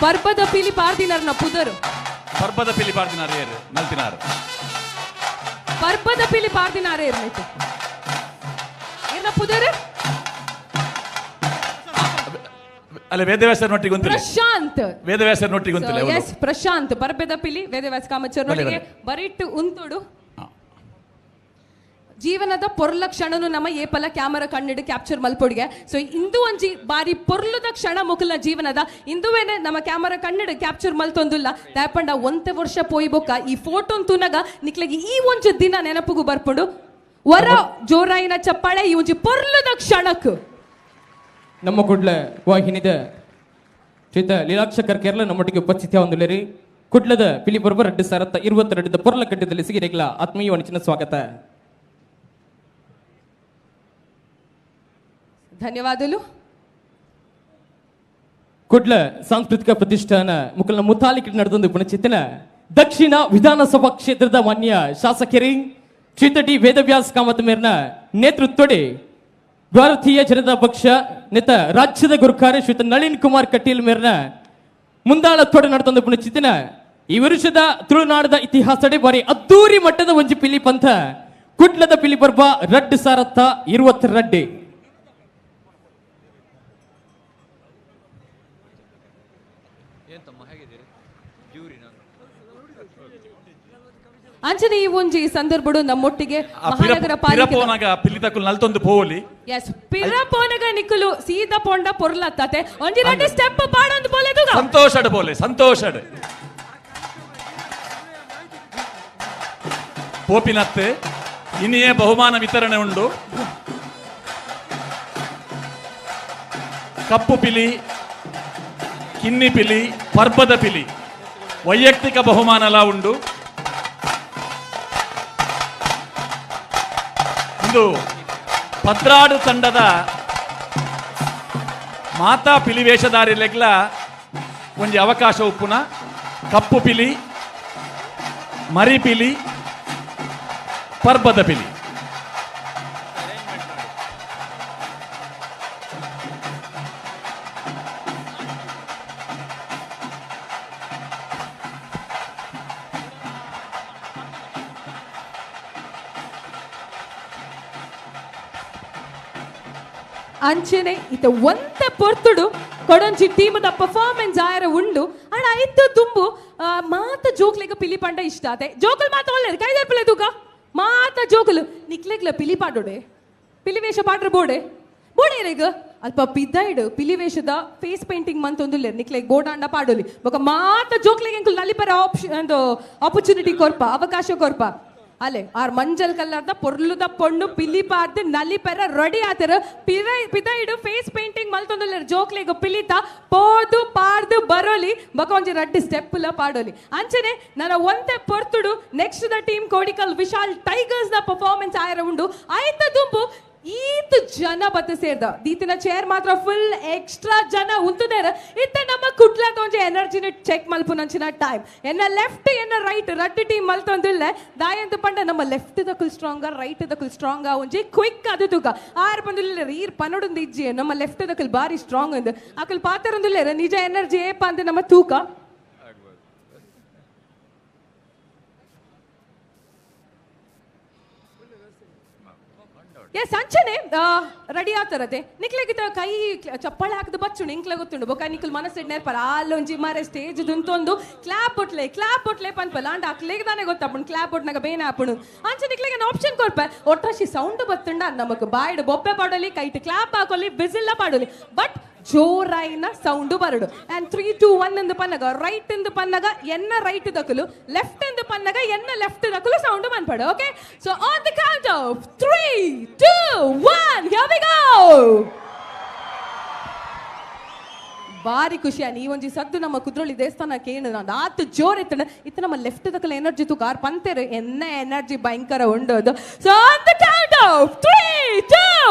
Speaker 13: ಪರ್ಬದ ಪಿಲಿ ಪಾರ್ದಿನರ್ನ ಪುದರು
Speaker 6: ಪರ್ಬದ ಪಿಲಿ ಪಾರ್ದಿನಾರ್ ಏರು ನಲ್ತಿನಾರು
Speaker 13: ಪರ್ಬದ ಪಿಲಿ ಪಾರ್ದಿನಾರ್ ಏರ್ನೈತು ಏರ್ನ ಪುದರು
Speaker 6: ಅಲ್ಲ ವೇದವ್ಯಾಸರ ನೊಟ್ಟಿಗೆ ಗೊತ್ತಿಲ್ಲ
Speaker 13: ಪ್ರಶಾಂತ್
Speaker 6: ವೇದವ್ಯಾಸರ ನೊಟ್ಟಿಗೆ ಗೊತ್ತಿಲ್ಲ
Speaker 13: ಎಸ್ ಪ್ರಶಾಂತ್ ಪರ್ಬದ ಪಿಲಿ ವೇದವ್ಯಾಸ ಕಾಮಚರ್ ನೊಟ್ಟಿಗೆ ಬರಿಟ್ಟು ಉಂತುಡು ಜೀವನದ ಪೊರ್ಲ ಕ್ಷಣನು ನಮ್ಮ ಏಪಲ ಕ್ಯಾಮರಾ ಕಣ್ಣಿಡು ಕ್ಯಾಪ್ಚರ್ ಮಲ್ಪೊಡಿಗೆ. ಸೊ ಇಂದು ಒಂಜಿ ಬಾರಿ ಪೊರ್ಲುದ ಕ್ಷಣ ಮುಕುಲ ಜೀವನದ ಇಂದುವೇನೆ ನಮ್ಮ ಕ್ಯಾಮರಾ ಕಣ್ಣಿಡು ಕ್ಯಾಪ್ಚರ್ ಮಲ್ತೊಂದುಲ್ಲ. ದಾಪಂಡ ಒಂತೆ ವರ್ಷ ಪೋಯಿ ಬೊಕ್ಕ ಈ ಫೋಟೋನ್ ತುನಗ ನಿಕ್ಲೆಗೆ ಈ ಒಂಜಿ ದಿನ ನೆನಪುಗು ಬರ್ಪುಂಡು. ವರ ಜೋರಾಯಿನ ಚಪ್ಪಾಳೆ ಈ ಒಂಜಿ ಪೊರ್ಲುದ ಕ್ಷಣಕ್.
Speaker 11: ನಮ್ಮ ಕುಡ್ಲ ವಾಹಿನಿದ ಶ್ರೀತ ಲೀಲಾಕ್ಷಕರ್ ಕೇರಳ ನಮ್ಮೊಟ್ಟಿಗೆ ಉಪಸ್ಥಿತಿ ಹೊಂದುಲೇರಿ ಕುಡ್ಲದ ಪಿಲಿಪರ್ವ 2022 ಪೊರ್ಲ ಕಟ್ಟದಲ್ಲಿ ಸಿಗಿರೇಗ್ಲ ಆತ್ಮೀಯ ವಣಿಚಿನ ಸ್ವಾಗತ.
Speaker 13: ಧನ್ಯವಾದಗಳು.
Speaker 11: ಕುಡ್ಲ ಸಾಂಸ್ಕೃತಿಕ ಪ್ರತಿಷ್ಠಾನ ಮುಕಲ್ನ ಮುತಾಲಿಕ್ ನಡೆದೊಂದು ಪುಣಚಿತ್ತಿನ ದಕ್ಷಿಣ ವಿಧಾನಸಭಾ ಕ್ಷೇತ್ರದ ಮಾನ್ಯ ಶಾಸಕರಿ ಶ್ರೀತ ಡಿ ವೇದವ್ಯಾಸ್ ಕಾಮತ್ ಮೇರ್ನ ನೇತೃತ್ವಡಿ ಭಾರತೀಯ ಜನತಾ ಪಕ್ಷ ನೇತ ರಾಜ್ಯದ ಗುರುಕಾರೆ ಶ್ರೀತ ನಳಿನ್ ಕುಮಾರ್ ಕಟೀಲ್ ಮೇರ್ನ ಮುಂದಾಳತ್ವಡೆ ನಡೆದೊಂದು ಪುಣಚಿತ್ತಿನ ಈ ವರ್ಷದ ತುಳುನಾಡದ ಇತಿಹಾಸಡೆ ಬಾರಿ ಅದ್ದೂರಿ ಮಟ್ಟದ ಒಂಜಿ ಪಿಲಿ ಪಂಥ ಕುಡ್ಲದ ಪಿಲಿ ಪರ್ವ 2022.
Speaker 13: ಅಂಚನೆ ಈ ಒಂಜಿ ಸಂದರ್ಭಡು ನಮ್ಮೊಟ್ಟಿಗೆ ಮಹಾನಗರ ಪಾಲಿಕೆ
Speaker 6: ನಲ್ತೊಂದು ಪೋಲಿ
Speaker 13: ಎಸ್ ಪಿರಪೋನಗ ನಿಕ್ಕಲು ಸೀದಾ ಪೊಂಡ ಪೊರ್ಲತ್ತಾತೆ ಒಂಜಿ ರಡ್ಡು ಸ್ಟೆಪ್ ಪಾಡೊಂದು ಪೋಲೆ
Speaker 6: ಸಂತೋಷಡ್ ಪೋಲೆ ಸಂತೋಷಡ್ ಪೋಪಿನತ್ತೆ ಇನಿಯೇ ಬಹುಮಾನ ವಿತರಣೆ ಉಂಡು. ಕಪ್ಪು ಪಿಲಿ ಕಿನ್ನಿ ಪಿಲಿ ಪರ್ಬದ ಪಿಲಿ ವೈಯಕ್ತಿಕ ಬಹುಮಾನಲ ಉಂಡು. ಇಂದು ಪದ್ರಾಡು ತಂಡದ ಮಾತಾ ಪಿಲಿ ವೇಷಧಾರಿಲೆಗ್ಲ ಒಂಜಿ ಅವಕಾಶ ಉಪ್ಪುನ ಕಪ್ಪು ಪಿಲಿ ಮರಿ ಪಿಲಿ ಪರ್ಬದ ಪಿಲಿ.
Speaker 13: ಅಂಚನೆ ಇತ ಒಂತ ಪೊರ್ತುಡು ಕೊಡಂಚಿ ಟೀಮದ ಪರ್ಫಾರ್ಮೆನ್ಸ್ ಆಯರ ಉಂಡು ಅಣ್ಣ ಐತ ದುಂಬು ಮಾತ ಜೋಕ್ಲೆಗ ಪಿಲಿ ಪಂಡ ಇಷ್ಟ ಆತೆ ಜೋಕಲ್ ಮಾತ ಒಳ್ಳೆದು ಕೈದರ್ಪಲೆ ತೂಕ ಮಾತ ಜೋಕಲು ನಿಕ್ಲೆಗ್ಲ ಪಿಲಿ ಪಾಡೋಡೆ ಪಿಲಿ ವೇಷ ಪಾಡ್ರ ಬೋಡೆ ಬೋಡೆ ರೇಗ ಅಲ್ಪ ಪಿದ್ದೈಡು ಪಿಲಿ ವೇಷದ ಫೇಸ್ ಪೇಂಟಿಂಗ್ ಮಂತೊಂದುಲ್ಲೇರ್ ನಿಕ್ಲೆಗ್ ಬೋಡಾಂಡ ಪಾಡೋಲಿ ಬೊಕ ಮಾತ ಜೋಕ್ಲೆಗ್ ಎಂಕುಲು ನಲಿಪರ ಆಪ್ಷನ್ ಒಂದು ಆಪರ್ಚುನಿಟಿ ಕೊರ್ಪ ಅವಕಾಶ ಕೊರ್ಪ. ಅಲೆ ಆರ್ ಮಂಜಲ್ ಕಲರ್ದ ಪೊರ್ಲುದ ಪೊಣ್ಣು ಪಿಲಿ ಪಾರ್ದು ನಲಿ ಪೆರ ರೆಡಿ ಆತರ ಪಿದ ಇಡು ಫೇಸ್ ಪೇಂಟಿಂಗ್ ಮಲ್ತೊಂದುಲ್ಲೆರ್ ಜೋಕ್ಲೆಗ್ ಪಿಲಿತ ಪೋದು ಪಾರ್ದು ಬರೋಲಿ ಬೊಕ ಒಂಜಿ ರಡ್ಡ್ ಸ್ಟೆಪ್ ಲ ಪಾಡೋಲಿ. ಅಂಚನೆ ನನ ಒಂತೆ ಪೊರ್ತುಡು next the team Kodikal Vishal tigers ದ ಪರ್ಫಾರ್ಮೆನ್ಸ್ ಆಯರ ಉಂಡು. ಐತ ದುಂಬು ಈತ್ ಜನ ಬತ್ತ ಸೇರ್ದ ದೀತಿನ ಚೇರ್ ಮಾತ್ರ ಫುಲ್ ಎಕ್ಸ್ಟ್ರಾ ಜನ ಉಂತುದೇರ. ಇತ್ತ ನಮ್ಮ ಕುಡ್ಲದ ಒಂಜಿ ಎನರ್ಜಿನ ಚೆಕ್ ಮಲ್ಪುನಂಚಿನ ಟೈಮ್. ಎನ್ನ ಲೆಫ್ಟ್ ಎನ್ನ ರೈಟ್ ರಡ್ಡ್ ಟೀಮ್ ಮಲ್ತೊಂದುಲ್ಲೆ ದಾಯಂತ ಪಂಡ ನಮ್ಮ ಲೆಫ್ಟ್ ದಕುಲ್ ಸ್ಟ್ರಾಂಗ್ ರೈಟ್ ದಕುಲ್ ಸ್ಟ್ರಾಂಗ್ ಒಂಜಿ ಕ್ವಿಕ್ ಅದು ತೂಕ ಆರ್ ಬಂದುಲ್ಲೆ ಈರ್ ಪನೊಡೊಂದು ಇಜ್ಜಿ ನಮ್ಮ ಲೆಫ್ಟ್ ದಕುಲ್ ಬಾರಿ ಸ್ಟ್ರಾಂಗ್ ಅಂದ್ ಅಕುಲ್ ಪಾತರೊಂದುಲ್ಲೆರ್ ನಿಜ ಎನರ್ಜಿ ಏಪ ಅಂದ್ ನಮ್ಮ ತೂಕ. ಎಸ್ ಅಂಚನೆ ರೆಡಿ ಆತರತೆ ನಿಕ್ಲೆಗಿತ ಕೈ ಚಪ್ಪಾಳೆ ಹಾಕದ ಬಚ್ಚುಂಡು ಇಂಕ್ಲೆ ಗೊತ್ತುಂಡು ಬೊಕ ನಿಕ್ಲ್ ಮನಸ್ಸಿಡ್ ನೇರ್ಪರ ಆಲೊಂಜಿ ಮಾರೆ ಸ್ಟೇಜ್ ದುಂತೊಂದು ಕ್ಲಾಪ್ ಒಟ್ಲೆ ಕ್ಲಾಪ್ ಒಟ್ಲೆ ಪನ್ಪಲ್ಲ ಅಂಡ ಅಕ್ಲೆಗ್ ತಾನೆ ಗೊತ್ತಾಪುಂಡು ಕ್ಲಾಪ್ ಒಟ್ನಾಗ ಬೇನೆ ಆಪುಂಡು. ಅಂಚೆ ನಿಕ್ಲೆಗೆ ಆಪ್ಷನ್ ಕೊರ್ಪೆ ಒಟ್ರಾಶಿ ಸೌಂಡ್ ಬತ್ತುಂಡ ನಮಕ್ ಬಾಯ್ಡ್ ಬೊಬ್ಬೆ ಪಾಡೋಲಿ ಕೈಟ್ ಕ್ಲಾಪ್ ಹಾಕೊಲಿ ವಿಸಿಲ್ಲ ಪಾಡೋಲಿ ಬಟ್ ಜೋರಾಯಿನ ಸೌಂಡ್ ಬರಡು. ಅಂಡ್ 3 2 1 ಎಂದು ಪನ್ನಗ ರೈಟ್ ಎಂದು ಪನ್ನಗ ಎನ್ನ ರೈಟ್ ದಕಲು ಲೆಫ್ಟ್ ಎಂದು ಪನ್ನಗ ಎನ್ನ ಲೆಫ್ಟ್ ದಕಲು ಸೌಂಡ್ ಮನ್ಪಡು. Okay, so on the count of 3 2 1 here we go. ಬಾರಿ ಖುಷಿಯ ಈ ಒಂಜಿ ಸದ್ದು ನಮ್ಮ ಕುದ್ರೋಳಿ ದೇವಸ್ಥಾನ ಕೇಳು ನಾನು ಆತು ಜೋರ್ ಇತ್ತಣ ಇತ್ತ ನಮ್ಮ ಲೆಫ್ಟ್ ದಕಲ ಎನರ್ಜಿ ತೂಕ ಆರ್ ಪಂತೆರ್ ಎನ್ನ ಎನರ್ಜಿ ಭಯಂಕರ ಉಂಡೋದು. So on the count of 3 2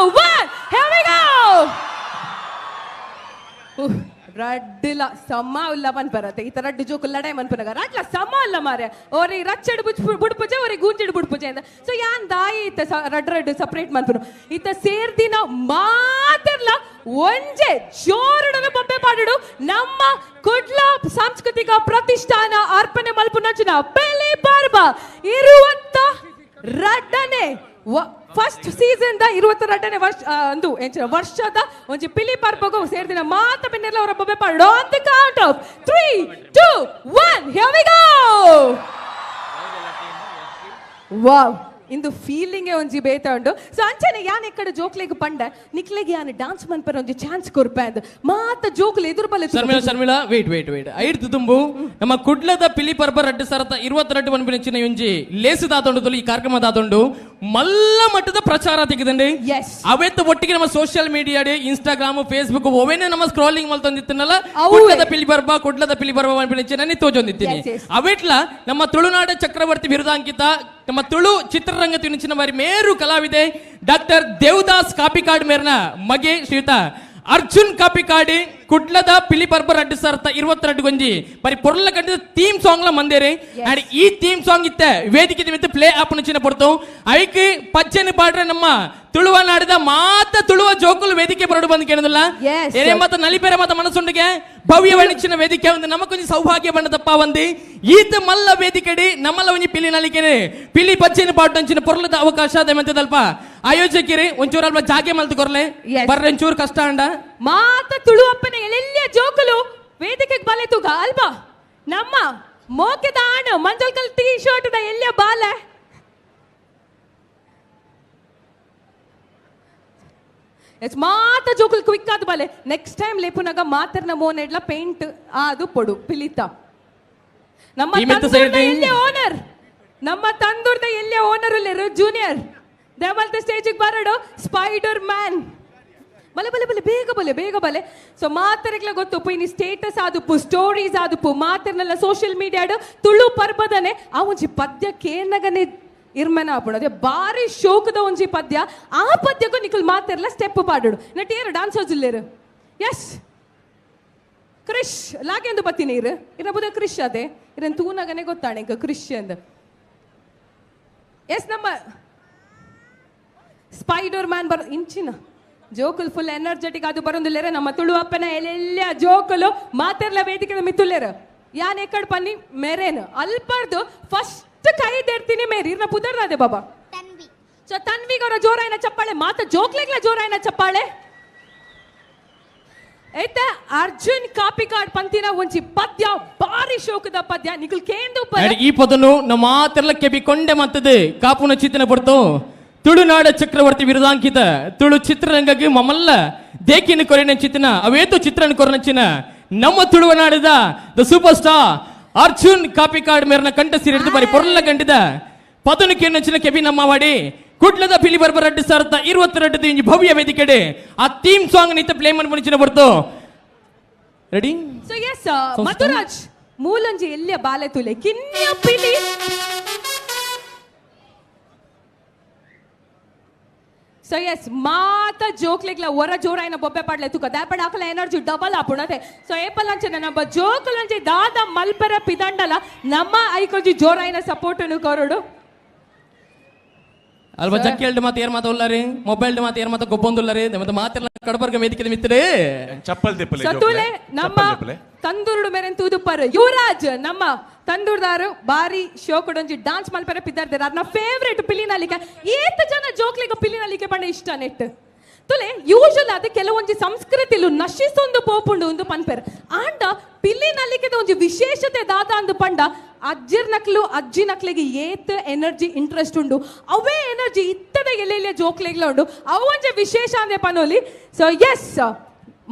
Speaker 13: 1 here we go. ರಡ್ಡಿಲ ಸಮ ಉಲ್ಲ ಪನ್ಪರತೆ ಈತ ರಡ್ಡು ಜೋಕು ಲಡಾಯಿ ಮನ್ಪನಗ ರಡ್ಲ ಸಮ ಅಲ್ಲ ಮಾರೆ ಓರಿ ರಚ್ಚಡು ಬುಡ್ಪುಜೆ ಓರಿ ಗೂಂಜಿಡು ಬುಡ್ಪುಜೆ ಅಂದ. ಸೊ ಯಾನ್ ದಾಯಿ ಈತ ರಡ್ ರಡ್ಡು ಸಪ್ರೇಟ್ ಮನ್ಪನು ಈತ ಸೇರ್ದಿನ ಮಾತಿರ್ಲ ಒಂಜೆ ಜೋರುಡನ ಬೊಬ್ಬೆ ಪಾಡುಡು ನಮ್ಮ ಕುಡ್ಲ ಸಾಂಸ್ಕೃತಿಕ ಪ್ರತಿಷ್ಠಾನ ಅರ್ಪಣೆ ಮಲ್ಪುನಂಚಿನ ಪೆಲೆ ಪರ್ಬ 22ನೇ ಫಸ್ಟ್ ಸೀಸನ್ the 22ನೇ ವರ್ಷ ಅಂದು ವರ್ಷದ ಒಂಜಿ ಪಿಲಿ ಪರ್ಬಗು ಸೇರ್ದಿನ ಮಾತ ಬೆನ್ನೆಲ್ಲ ಅವರ ಬೊಬ್ಬೆ ಪಾಡು. On the count of 3 2 1 here we go. Wow, ಇಂದು ಫೀಲಿಂಗ್ ಒಂಜಿ ಬೇತ ಉಂಡು. ಸೊ ಅಂಚನೆ ಯಾನ್ ಎಕ್ಕಡ ಜೋಕ್ಲೆಗ್ ಪಂಡ ನಿಕ್ಲೆಗ್ ಯಾನ್ ಡಾನ್ಸ್ ಮನ್ಪರ ಒಂಜಿ ಚಾನ್ಸ್ ಕೊರ್ಪೆ ಅಂದ್ ಮಾತ ಜೋಕ್ಲೆ ಎದುರು ಬಲೆ
Speaker 11: Sharmila Sharmila wait wait wait ಐಡ್ದು ದುಂಬು ನಮ್ಮ ಕುಡ್ಲದ ಪಿಲಿ ಪರ್ಬ 2022 ಪನ್ಪಿನ ಚಿನ್ನ ಒಂಜಿ ಲೇಸು ದಾತೊಂಡು ಈ ಕಾರ್ಯಕ್ರಮ ದಾತೊಂಡು ಮಲ್ಲ ಮಟ್ಟದ ಪ್ರಚಾರ ತೆಗೆದಂడి. ಅವೆತ್ತ ಒಟ್ಟಿಗೆ ನಮ್ಮ social media Instagram Facebook ಒವೇನೆ ನಮ್ಮ ಸ್ಕ್ರಾಲಿಂಗ್ ಮಲ್ತೊಂದಿತ್ತಿನಲ್ಲ ಕುಡ್ಲದ ಪಿಲಿ ಪರ್ಬ ಕುಡ್ಲದ ಪಿಲಿ ಪರ್ಬ ಪನ್ಪಿನ ಚಿನ್ನ ತೋಜೊಂದಿತ್ತೀನಿ. ಅವೆಟ್ಲ ನಮ್ಮ ತುಳುನಾಡ ಚಕ್ರವರ್ತಿ ಬಿರುದಾಂಕಿತ ನಮ್ಮ ತುಳು ಚಿತ್ರರಂಗ ತಿನಿಚಿನ ಬಾರಿ ಮೇರು ಕಲಾವಿದೆ ಡಾಕ್ಟರ್ ದೇವದಾಸ್ ಕಾಪಿಕಾಡ್ ಮೇರ್ನ ಮಗೆ ಶ್ರೀಯುತ ಅರ್ಜುನ್ ಕಾಪಿಕಾಡಿ ಕುಡ್ಲದ ಪಿಲಿ ಪರ್ಬ 2022 ಗೊಂಜಿ ಬರಿ ಪೊರ್ಲ ಕಂಡಿದ ಥೀಮ್ ಸಾಂಗ್ ಲ ಮಂದೇರಿ. ಅಂಡ್ ಈ ಥೀಮ್ ಸಾಂಗ್ ಇತ್ತೆ ವೇದಿಕೆ ನಿಮಿತ್ತ ಪ್ಲೇ ಆಪ್ ನಿಚಿನ ಪೊರ್ತು ಐಕ್ ಪಚ್ಚೆನ ಪಾಡ್ರೆ ನಮ್ಮ ತುಳುವ ನಾಡಿದ ಮಾತ ತುಳುವ ಜೋಕುಲು ವೇದಿಕೆ ಬರಡು ಬಂದು ಕೇಳೋದಿಲ್ಲ ಏನೇ ಮಾತ ನಲಿಪೆರೆ ಮಾತ ಮನಸ್ಸುಂಡಿಗೆ ಭವ್ಯ ವಣಿಚಿನ ವೇದಿಕೆ ಒಂದು ನಮಕೊಂಜಿ ಸೌಭಾಗ್ಯ ಬಣ್ಣದಪ್ಪ ಒಂದಿ ಈತ ಮಲ್ಲ ವೇದಿಕೆಡಿ ನಮ್ಮಲ್ಲ ಒಂಜಿ ಪಿಲಿ ನಲಿಕೆನೆ ಪಿಲಿ ಪಚ್ಚೆನ ಪಾಟು ಅಂಚಿನ ಪೊರ್ಲದ ಅವಕಾಶ ಅದೇ ಆಯೋಜಕಿರಿ ಒಂಚೂರು ಅಲ್ಪ ಜಾಗೆ ಮಲ್ತು ಕೊರ್ಲೆ ಬರ್ರೆ ಒಂಚೂರು ಕಷ್ಟ ಅಂಡ
Speaker 13: ಮಾತ ತುಳು ಅಪ್ಪನ ಎಲ್ಲೆಲ್ಲ ಜೋಕುಲು ವೇದಿಕೆಗೆ ಬಾಲೆ ತೂಗ ಅಲ್ವಾ ನಮ್ಮ ಮೋಕೆದ ಆಣು ಮಂಜಲ್ಕಲ್ ಟೀ ಶರ್ಟ್ the ಎಲ್ಲ ಬಾಲೆ ಎಸ್ ಮಾತ ಜೋಕುಲು ಕ್ವಿಕ್ ಆದ ಬಾಲೆ. ನೆಕ್ಸ್ಟ್ ಟೈಮ್ ಲೇಪುನಾಗ ಮಾತರ್ನ ಮೋನೆಡ್ಲ ಪೇಂಟ್ ಅದು ಪೊಡು ಪಿಲಿತ ನಮ್ಮ ತಂದೂರ್ದ ಎಲ್ಲೇ ಓನರ್ ನಮ್ಮ ತಂದೂರ್ದ ಎಲ್ಲೇ ಓನರ್ ಉಲ್ಲೇರು ಜೂನಿಯರ್ ದೇವಲ್ತ ಸ್ಟೇಜಿಗೆ ಬರಡು ಸ್ಪೈಡರ್ ಮ್ಯಾನ್ ಬಲೆ ಬಲೆ ಬಲೆ ಬೇಗ ಬಲೆ ಬೇಗ ಬಲೆ. ಸೊ ಮಾತರಿಗ್ಲ ಗೊತ್ತುಪ್ಪು ಇನಿ ಸ್ಟೇಟಸ್ ಆದುಪ್ಪು ಸ್ಟೋರೀಸ್ ಆದುಪ್ಪು ಮಾತರ್ನೆಲ್ಲ ಸೋಷಿಯಲ್ ಮೀಡಿಯಾಡು ತುಳು ಪರ್ಬದನೆ ಆ ಒಂಜಿ ಪದ್ಯ ಕೇನಗನೆ ಇರ್ಮನ ಆಪುಂಡು ಅದೇ ಬಾರಿ ಶೋಕದ ಒಂಜಿ ಪದ್ಯ ಆ ಪದ್ಯಕ್ಕೂ ನಿಕುಲ್ ಮಾತಿರ್ಲ ಸ್ಟೆಪ್ ಪಾಡೋಡು ನಟಿಯರು ಡಾನ್ಸರ್ಸ್ ಇಲ್ಲೇರು. ಎಸ್ ಕ್ರಿಶ್ ಲಾಗೆಂದು ಬತ್ತಿ ನೀರು ಇರ ಬುದ ಕ್ರಿಶ್ ಅದೇ ಇರನ್ ತೂನಗನೆ ಗೊತ್ತಾಣೆ ಕ್ರಿಶ್ ಅಂದ. ಎಸ್ ನಮ್ಮ ಸ್ಪೈಡರ್ ಮ್ಯಾನ್ ಬರ ಇಂಚಿನ ಜೋಕುಲ್ ಫುಲ್ ಎನರ್ಜೆಟಿಕ್ ಅದು ಬರೋದಿಲ್ಲೇರ ನಮ್ಮ ತುಳು ಅಪ್ಪನ ಎಲ್ಲೆಲ್ಲ ಜೋಕುಲು ಮಾತಿರ್ಲ ವೇದಿಕೆ ಮಿತ್ತುಲ್ಲೇರ ಯಾನ್ ಎಕ್ಕಡ್ ಪನ್ನಿ ಮೇರೇನು ಅಲ್ಪರ್ದು ಫಸ್ಟ್ ಕೈ ದೇರ್ತೀನಿ ಮೇರಿ ಇರ್ನ ಪುದರ್ನಾದೆ ಬಾಬಾ ತನ್ವಿ. ಸೊ ತನ್ವಿಗವರ ಜೋರಾಯಿನ ಚಪ್ಪಾಳೆ ಮಾತ ಜೋಕ್ಲೆಗ್ಲ ಜೋರಾಯಿನ ಚಪ್ಪಾಳೆ. ಐತ ಅರ್ಜುನ್ ಕಾಪಿಕಾಡ್ ಪಂತಿನ ಒಂಜಿ ಪದ್ಯ ಬಾರಿ ಶೋಕದ ಪದ್ಯ ನಿಕುಲ್ ಕೇಂದು
Speaker 11: ಈ ಪದನು ನಮ್ಮ ಮಾತೆಲ್ಲ ಕೆಬಿ ಕೊಂಡೆ ಮತ್ತದು ಕಾಪುನ ಚಿತ್ತನ ಪಡ್ತು ತುಳುನಾಡ ಚಕ್ರವರ್ತಿ ಬಿರುದಾಂಕಿತ ತುಳು ಚಿತ್ರರಂಗಕ್ಕೆ ಮಮಲ್ಲ ದೇಕಿನ ಕೊರಿನ ಚಿತ್ತನ ಅವೇತು ಚಿತ್ರನ ಕೊರನಚಿನ ನಮ್ಮ ತುಳುವನಾಡಿದ the super star Arjun Kapikad ಮೇರ್ನ ಕಂಠ ಸಿರಿದು ಬಾರಿ ಪೊರ್ಲ ಕಂಡಿದ ಪದನಕ್ಕೆ ನಂಚಿನ ಕೆಬಿ ನಮ್ಮವಾಡಿ ಕುಡ್ಲದ ಪಿಲಿ ಬರ್ಬ ರಡ್ಡು ಸಾವಿರದ 22 ಇಂಚು ಭವ್ಯ ವೇದಿಕೆಡೆ ಆ ಥೀಮ್ ಸಾಂಗ್ ನಿತ್ತ ಪ್ಲೇ ಮನ್ಪುನಂಚಿನ ಬರ್ತು. ರೆಡಿ?
Speaker 13: ಸೊ ಎಸ್ ಮಧುರಾಜ್ ಮೂಲಂಜಿ ಎಲ್ಲಿಯ ಬಾಲೆ ತುಲೆ ಕಿನ್ಯ ಪಿಲಿ. ಸೊ ಎಸ್ ಮಾತ ಜೋಕ್ಲೆಗ್ಲ ಹೊರ ಜೋರಾಯಿನ ಬೊಬ್ಬೆ ಪಾಡ್ಲೆ ತುಕ ದಾಪಡ ಹಾಕಲ ಎನರ್ಜಿ ಡಬಲ್ ಆಪುಣತೆ. ಸೊ ಏಪಲಂಚೆ ನಮ್ಮ ಜೋಕುಲಂಚೆ ದಾದ ಮಲ್ಪರ ಪಿದಂಡಲ ನಮ್ಮ ಐಕೊಂಜಿ ಜೋರಾಯಿನ ಸಪೋರ್ಟ್ ಅನ್ನು ಕೊರಡು.
Speaker 11: ಅಲ್ವಾ ಜಕ್ಕೆಲ್ಡ್ ಮಾತು ಏರ್ ಮಾತು ಉಲ್ಲಾರಿ, ಮೊಬೈಲ್ ಮಾತು ಏರ್ ಮಾತು ಗೊಬ್ಬೊಂದುಲ್ಲಾರಿ, ಮತ್ತೆ ಮಾತೆಲ್ಲ ಕಡಬರ್ಗ ವೇದಿಕೆ ಮಿತ್ರೇ
Speaker 6: ಚಪ್ಪಲ್ ದಿಪ್ಪಲೆ
Speaker 13: ಸತುಲೆ ನಮ್ಮ ತಂದೂರುಡು ಮೇರೆನ್ ತೂದುಪ್ಪರು ಯುವರಾಜ್ ನಮ್ಮ ತಂದೂರ್ದಾರು ಬಾರಿ ಶೋ ಕೊಡೊಂಜಿ ಡಾನ್ಸ್ ಮಲ್ಪರೆ ಪಿದ್ದಾರ್ದಾರೆ. ಅದನ್ನ ಫೇವ್ರೇಟ್ ಪಿಲಿನಲಿಕೆ ಏತ ಜನ ಜೋಕ್ಲಿಗ ಪಿಲಿನಲಿಕೆ ಬಣ್ಣ ಇಷ್ಟ ನೆಟ್ ತುಲೆ. ಯೂಶುವಲ್ ಅದು ಕೆಲವೊಂಜಿ ಸಂಸ್ಕೃತಿಲು ನಶಿಸೊಂದು ಪೋಪುಂಡು ಒಂದು ಪನ್ಪೆರ್ ಆಂಡ ಪಿಲಿನಲಿಕೆದ ಒಂಜಿ ವಿಶೇಷತೆ ದಾದ ಅಂದು ಪಂಡ ಅಜ್ಜಿರ್ ನಕ್ಲು ಅಜ್ಜಿ ನಕ್ಲಿಗೆ ಏತ್ ಎನರ್ಜಿ ಇಂಟ್ರೆಸ್ಟ್ ಉಂಡು ಅವೇ ಎನರ್ಜಿ ಇತ್ತದ ಎಲ್ಲೆಲ್ಲ ಜೋಕ್ಲೆಗ್ಲ ಉಂಡು ಅವು ಒಂಜಿ ವಿಶೇಷ ಅಂದ್ರೆ ಪನೋಲಿ. ಸೊ ಎಸ್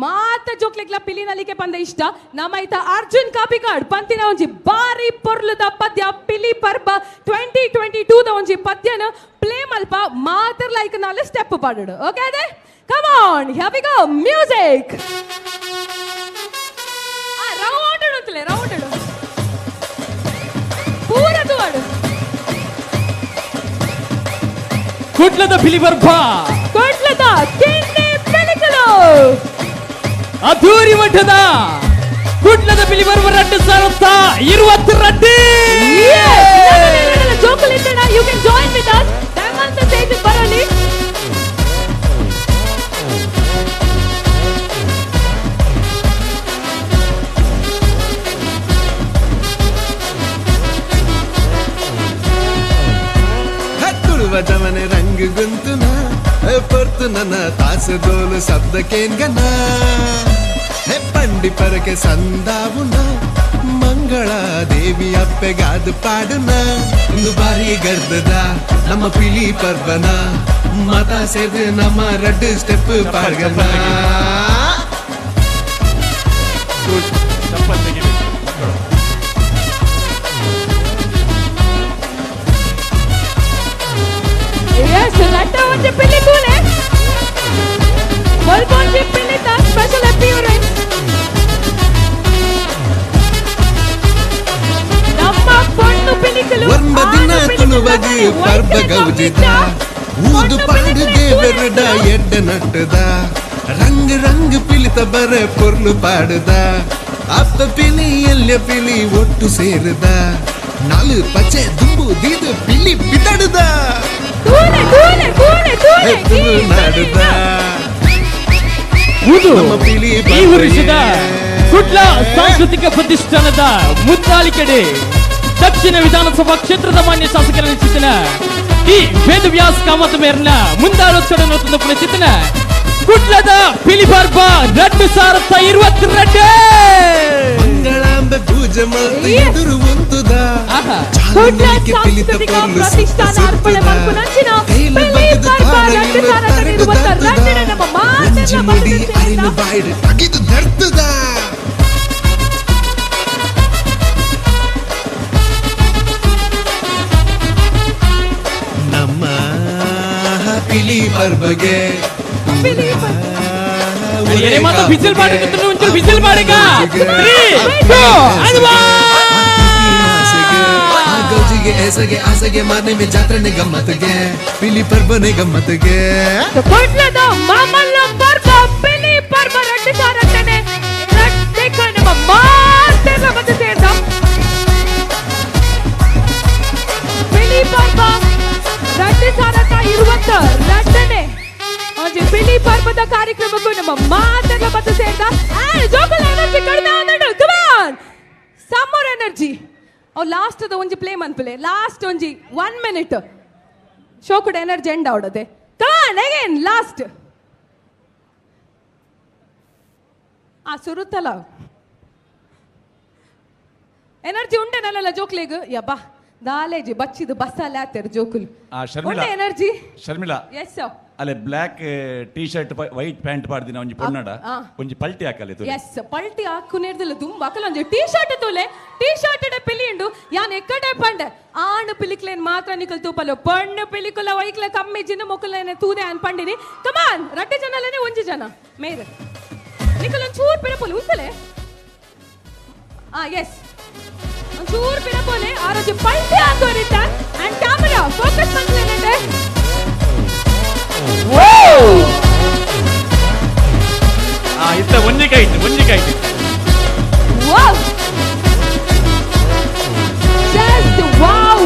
Speaker 13: ಮಾತ ಜೋಕ್ಲೆಗ್ಲ ಪಿಲಿನಲಿಕೆ ಪಂದ ಇಷ್ಟ. ನಮ್ಮ ಐತ ಅರ್ಜುನ್ ಕಾಪಿಕಾಡ್ ಪಂತಿನ ಒಂಜಿ ಬಾರಿ ಪೊರ್ಲುದ ಪದ್ಯ ಪಿಲಿ ಪರ್ಬ 2022 the ಒಂಜಿ ಪದ್ಯನ ಪ್ಲೇ ಮಲ್ಪ ಮಾತ್ರ ಲೈಕ್ ನಾಲ್ ಸ್ಟೆಪ್ ಪಾಡೋಡು. ಓಕೆ ಅದೇ come on here we go music. ಆ ರೌಂಡ್ ಉಂಟುಲೆ ರೌಂಡ್ ಪೂರ ತುವಾಡು.
Speaker 11: ಕುಡ್ಲದ ಪಿಲಿ ಪರ್ಬ
Speaker 13: ಕುಡ್ಲದ ಕಿನ್ನಿ ಪಿಲಿಕಲು
Speaker 11: ಅಧೂರಿ ಮಠದ ಕುಡ್ಲದ ಪಿಲಿ ಪರ್ಬ 2022.
Speaker 13: ಜೋಕುಲಿಟ್ಟಣ you can join with us diamond stage ಬರಲಿ.
Speaker 1: ಜವನೆ ರಂಗ್ ಗುಂತುನ ಪೊರ್ತುನ ತಾಸು ದೋಲು ಶಬ್ದಕ್ಕೇನ್ಗನ ಹೆ ಪಂಡಿ ಪರಕೆ ಸಂದಾವುನ ಮಂಗಳ ದೇವಿ ಅಪ್ಪೆಗಾದ ಪಾಡುನ ಇಂದು ಬಾರಿ ಗರ್ದದ ನಮ್ಮ ಪಿಲಿ ಪರ್ವನ ಮಾತಾ ಸೇರ್ದು ನಮ್ಮ ರಡ್ಡು ಸ್ಟೆಪ್ ಪಾಡ್ಗನ.
Speaker 6: ಚಪ್ಪಲ್ ತೆಗಿಬೇಕು ಮಕ್ಕಳು.
Speaker 13: ಎಸ್ ನಟ್ಟ ಒಂಜಿ ಪಿಲಿ ತೂಲೆ ಬಲ್ಬೊಂಜಿ ಪಿಲಿತ ಸ್ಪೆಷಲ್ ಅಪಿಯರೆನ್ಸ್ ನಮ್ಮ ಪೊಣ್ಣು ಪಿಲಿಕಲು
Speaker 1: ಒಂಬದಿನ ತುಳುವಗಿ ಪರ್ಬ ಗೌಜಿದ ಊದು ಪಾಡು ದೇವರುಡ ಎಡ್ಡ ನಟ್ಟದ ರಂಗ್ ರಂಗ್ ಪಿಲಿತ ಬರ ಪೊರ್ಲು ಪಾಡುದ ಅಪ್ಪ ಪಿಲಿ ಎಲ್ಲ ಪಿಲಿ ಒಟ್ಟು ಸೇರುದ ನಾಲು ಪಚ್ಚೆ ದುಂಬು ದೀದು ಪಿಲಿ ಪಿತಡುದ
Speaker 13: ತೂಲೆ ತೂಲೆ ತೂಲೆ ತೂಲೆ
Speaker 1: ನಾಡುದ.
Speaker 11: ಇದು ಈ ವರ್ಷದ ಕುಡ್ಲ ಸಾಂಸ್ಕೃತಿಕ ಪ್ರತಿಷ್ಠಾನದ ಮುದ್ದಾಲಿಕೆಡೆ ದಕ್ಷಿಣ ವಿಧಾನಸಭಾ ಕ್ಷೇತ್ರದ ಮಾನ್ಯ ಶಾಸಕರ ಚಿತ್ತನ ಟಿ ವೇದವ್ಯಾಸ್ ಕಾಮತ್ ಮೇರ್ನ ಮುಂದಾಲೋಚನೆ ಚಿತ್ತನ ಕುಡ್ಲದ ಪಿಲಿ ಪರ್ಬ 2022.
Speaker 1: ಮಂಗಳಾಂಬೆ ಪೂಜೆ ಮಲ್ತು ಎದುರು ಉಂತುದ
Speaker 13: ಕುಡ್ಲ ಸಾಂಸ್ಕೃತಿಕ ಪ್ರತಿಷ್ಠಾನ ಅರ್ಪಣೆ ಮಲ್ಪುನಂಚಿನ ಪಿಲಿ ಪರ್ಬ 2022 ನಮ್ಮ ಮಾತೆಲ್ಲ
Speaker 1: ಮುಡಿ ಅರಿನು ಬಾಯ್ಡು ಅಗಿದು ದರ್ತುದ. ನಮ್ಮ ಪಿಲಿ ಪರ್ಬಗೆ
Speaker 11: ಮಾತ್ರ ಬಿಸಿಲ್ ಮಾಡಕ್ಕೆ ಒಂಚೂರು ಬಿಸಿಲ್ ಮಾಡಿಗ 3 2 1.
Speaker 1: ಗೌಜಿಗೆ ಎಸಗೆ ಆಸೆಗೆ ಮಾನೆ ಮೇ ಜಾತ್ರೆನೆ ಗಮ್ಮತ್ಗೆ ಪಿಲಿ ಪರ್ಬನೆ ಗಮ್ಮತ್ಗೆ.
Speaker 13: ಕುಡ್ಲದ ಮಾಮಲ್ಲ ಪರ್ಬ ಪಿಲಿ ಪರ್ಬ 2002 ರಡ್ಡೆಕ ನಮ್ಮ ಮಾತೆಲ್ಲ ಬಂದು ಸೇರ್ದ ಪಿಲಿ ಪರ್ಬ 2022 ಒಂಜಿ ಪಿಲಿ ಪರ್ಬದ ಕಾರ್ಯಕ್ರಮಕ್ಕೂ ನಮ್ಮ ಮಾತೆಲ್ಲ ಬಂದು ಸೇರ್ದ. ಜೋಕುಲ ಎನರ್ಜಿ ಕಡಿಮೆ ಆದಂಡು. Come on summer energy. ಅವು ಲಾಸ್ಟ್ ಒಂಜಿ ಪ್ಲೇ ಮನ್ಪುಲೆ ಲಾಸ್ಟ್ ಒಂಜಿ 1 ಮಿನಿಟ್ ಶೋಕುಡ್ ಎನರ್ಜಿ ಎಂಡ್ ಅವಡದೆ. ಕಮ್ ಆನ್ ಅಗೇನ್ ಲಾಸ್ಟ್ ಆ ಸುರುತ್ತಲ ಎನರ್ಜಿ ಉಂಡೆ ನಲ್ಲ ಜೋಕ್ಲೆಗ್ ಯಬ್ಬಾ ದಾಲೇಜಿ ಬಚ್ಚಿದು ಬಸ್ಸಲ್ಲಿ ಆತೇರು ಜೋಕುಲು.
Speaker 6: ಶರ್ಮಿಳಾ
Speaker 13: ಉಂಡೆ ಎನರ್ಜಿ.
Speaker 6: Sharmila
Speaker 13: yes sir.
Speaker 6: ಅಲೆ black T shirt white pant ಪಾಡ್ದಿನ ಒಂಜಿ ಪೊನ್ನಡ.
Speaker 13: ಆ.
Speaker 6: ಒಂಜಿ ಪಲ್ಟಿ ಹಾಕಲೆ ತುಲೆ.
Speaker 13: ಎಸ್, ಪಲ್ಟಿ ಹಾಕುನೇರ್ದಿಲ್ಲ ದುಂಬ ಅಕಲ ಒಂಜಿ ಟೀ ಶರ್ಟ್ ತೂಲೆ, ಟೀ ಶರ್ಟ್ ಪಿಲಿ ಉಂಡು. ಯಾನ್ ಎಕ್ಕಡೆ ಪಂಡೆ, ಆಣು ಪಿಲಿಕ್ಲೇನ್ ಮಾತ್ರ ನಿಕಲ್ ತೂಪಲು, ಪಣ್ಣು ಪಿಲಿಕುಲ ವೈಕ್ಲ ಕಮ್ಮಿ ಜಿನ ಮೊಕುಲೇನೆ ತೂದೆ ಅನ್ ಪಂಡಿನಿ. ಕಮಾನ್, ರಡ್ಡೆ ಜನಲನೆ ಒಂಜಿ ಜನ ಮೇರ್ ನಿಕಲ್ ಒಂಚೂರು ಪಿರಪೋಲೆ ಉಂತಲೆ. ಆ ಎಸ್, ಒಂಚೂರು ಪಿರಪೋಲೆ. ಆರೋಗ್ಯ ಪಲ್ಟಿ ಹಾಕೋರಿತ್ತ ಅಂಡ್ ಕ್ಯಾಮರಾ ಫೋಕಸ್ ಮಾಡ್ಲೇನೆ.
Speaker 6: ಆ ಇತ್ತ ಒಂಜಿ ಕೈಟ್, ಒಂಜಿ ಕೈಟ್.
Speaker 13: ವಾವ್, ಜಸ್ಟ್ ವಾವ್.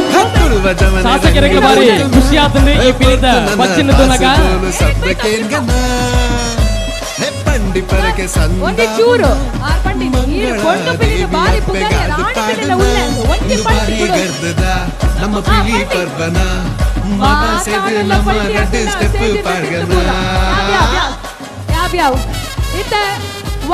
Speaker 11: ಶಾಸಕರಿಗೆ ಬಾರಿ ಖುಷಿ ಆತಂದ್ರೆ ಈ ಪಿಲಿತ ಬಚ್ಚಿನ ತುನಗ.
Speaker 1: ಪಂಡಿ ಪರಕೆ ಸಂದ
Speaker 13: ಒಂಜಿ ಚೂರು ಆರ್ ಪಂಡಿ ಈ ಪೊಣ್ಣು ಪಿಲಿನ ಬಾರಿ ಪುಗರಿಯರ, ಆಣು ಪಿಲಿನ ಉಲ್ಲೆ ಒಂಜಿ ಪಲ್ಟಿ ಕೊಡು.
Speaker 1: ಗರ್ದದ ನಮ್ಮ ಪಿಲಿ ಪರ್ವನ ಮನಸೆದು ನಮ್ಮ ರಡ್ಡು ಸ್ಟೆಪ್ ಪಾಡ್ಗನ.
Speaker 13: ಯಾವ ಯಾವ ಇತ್ತ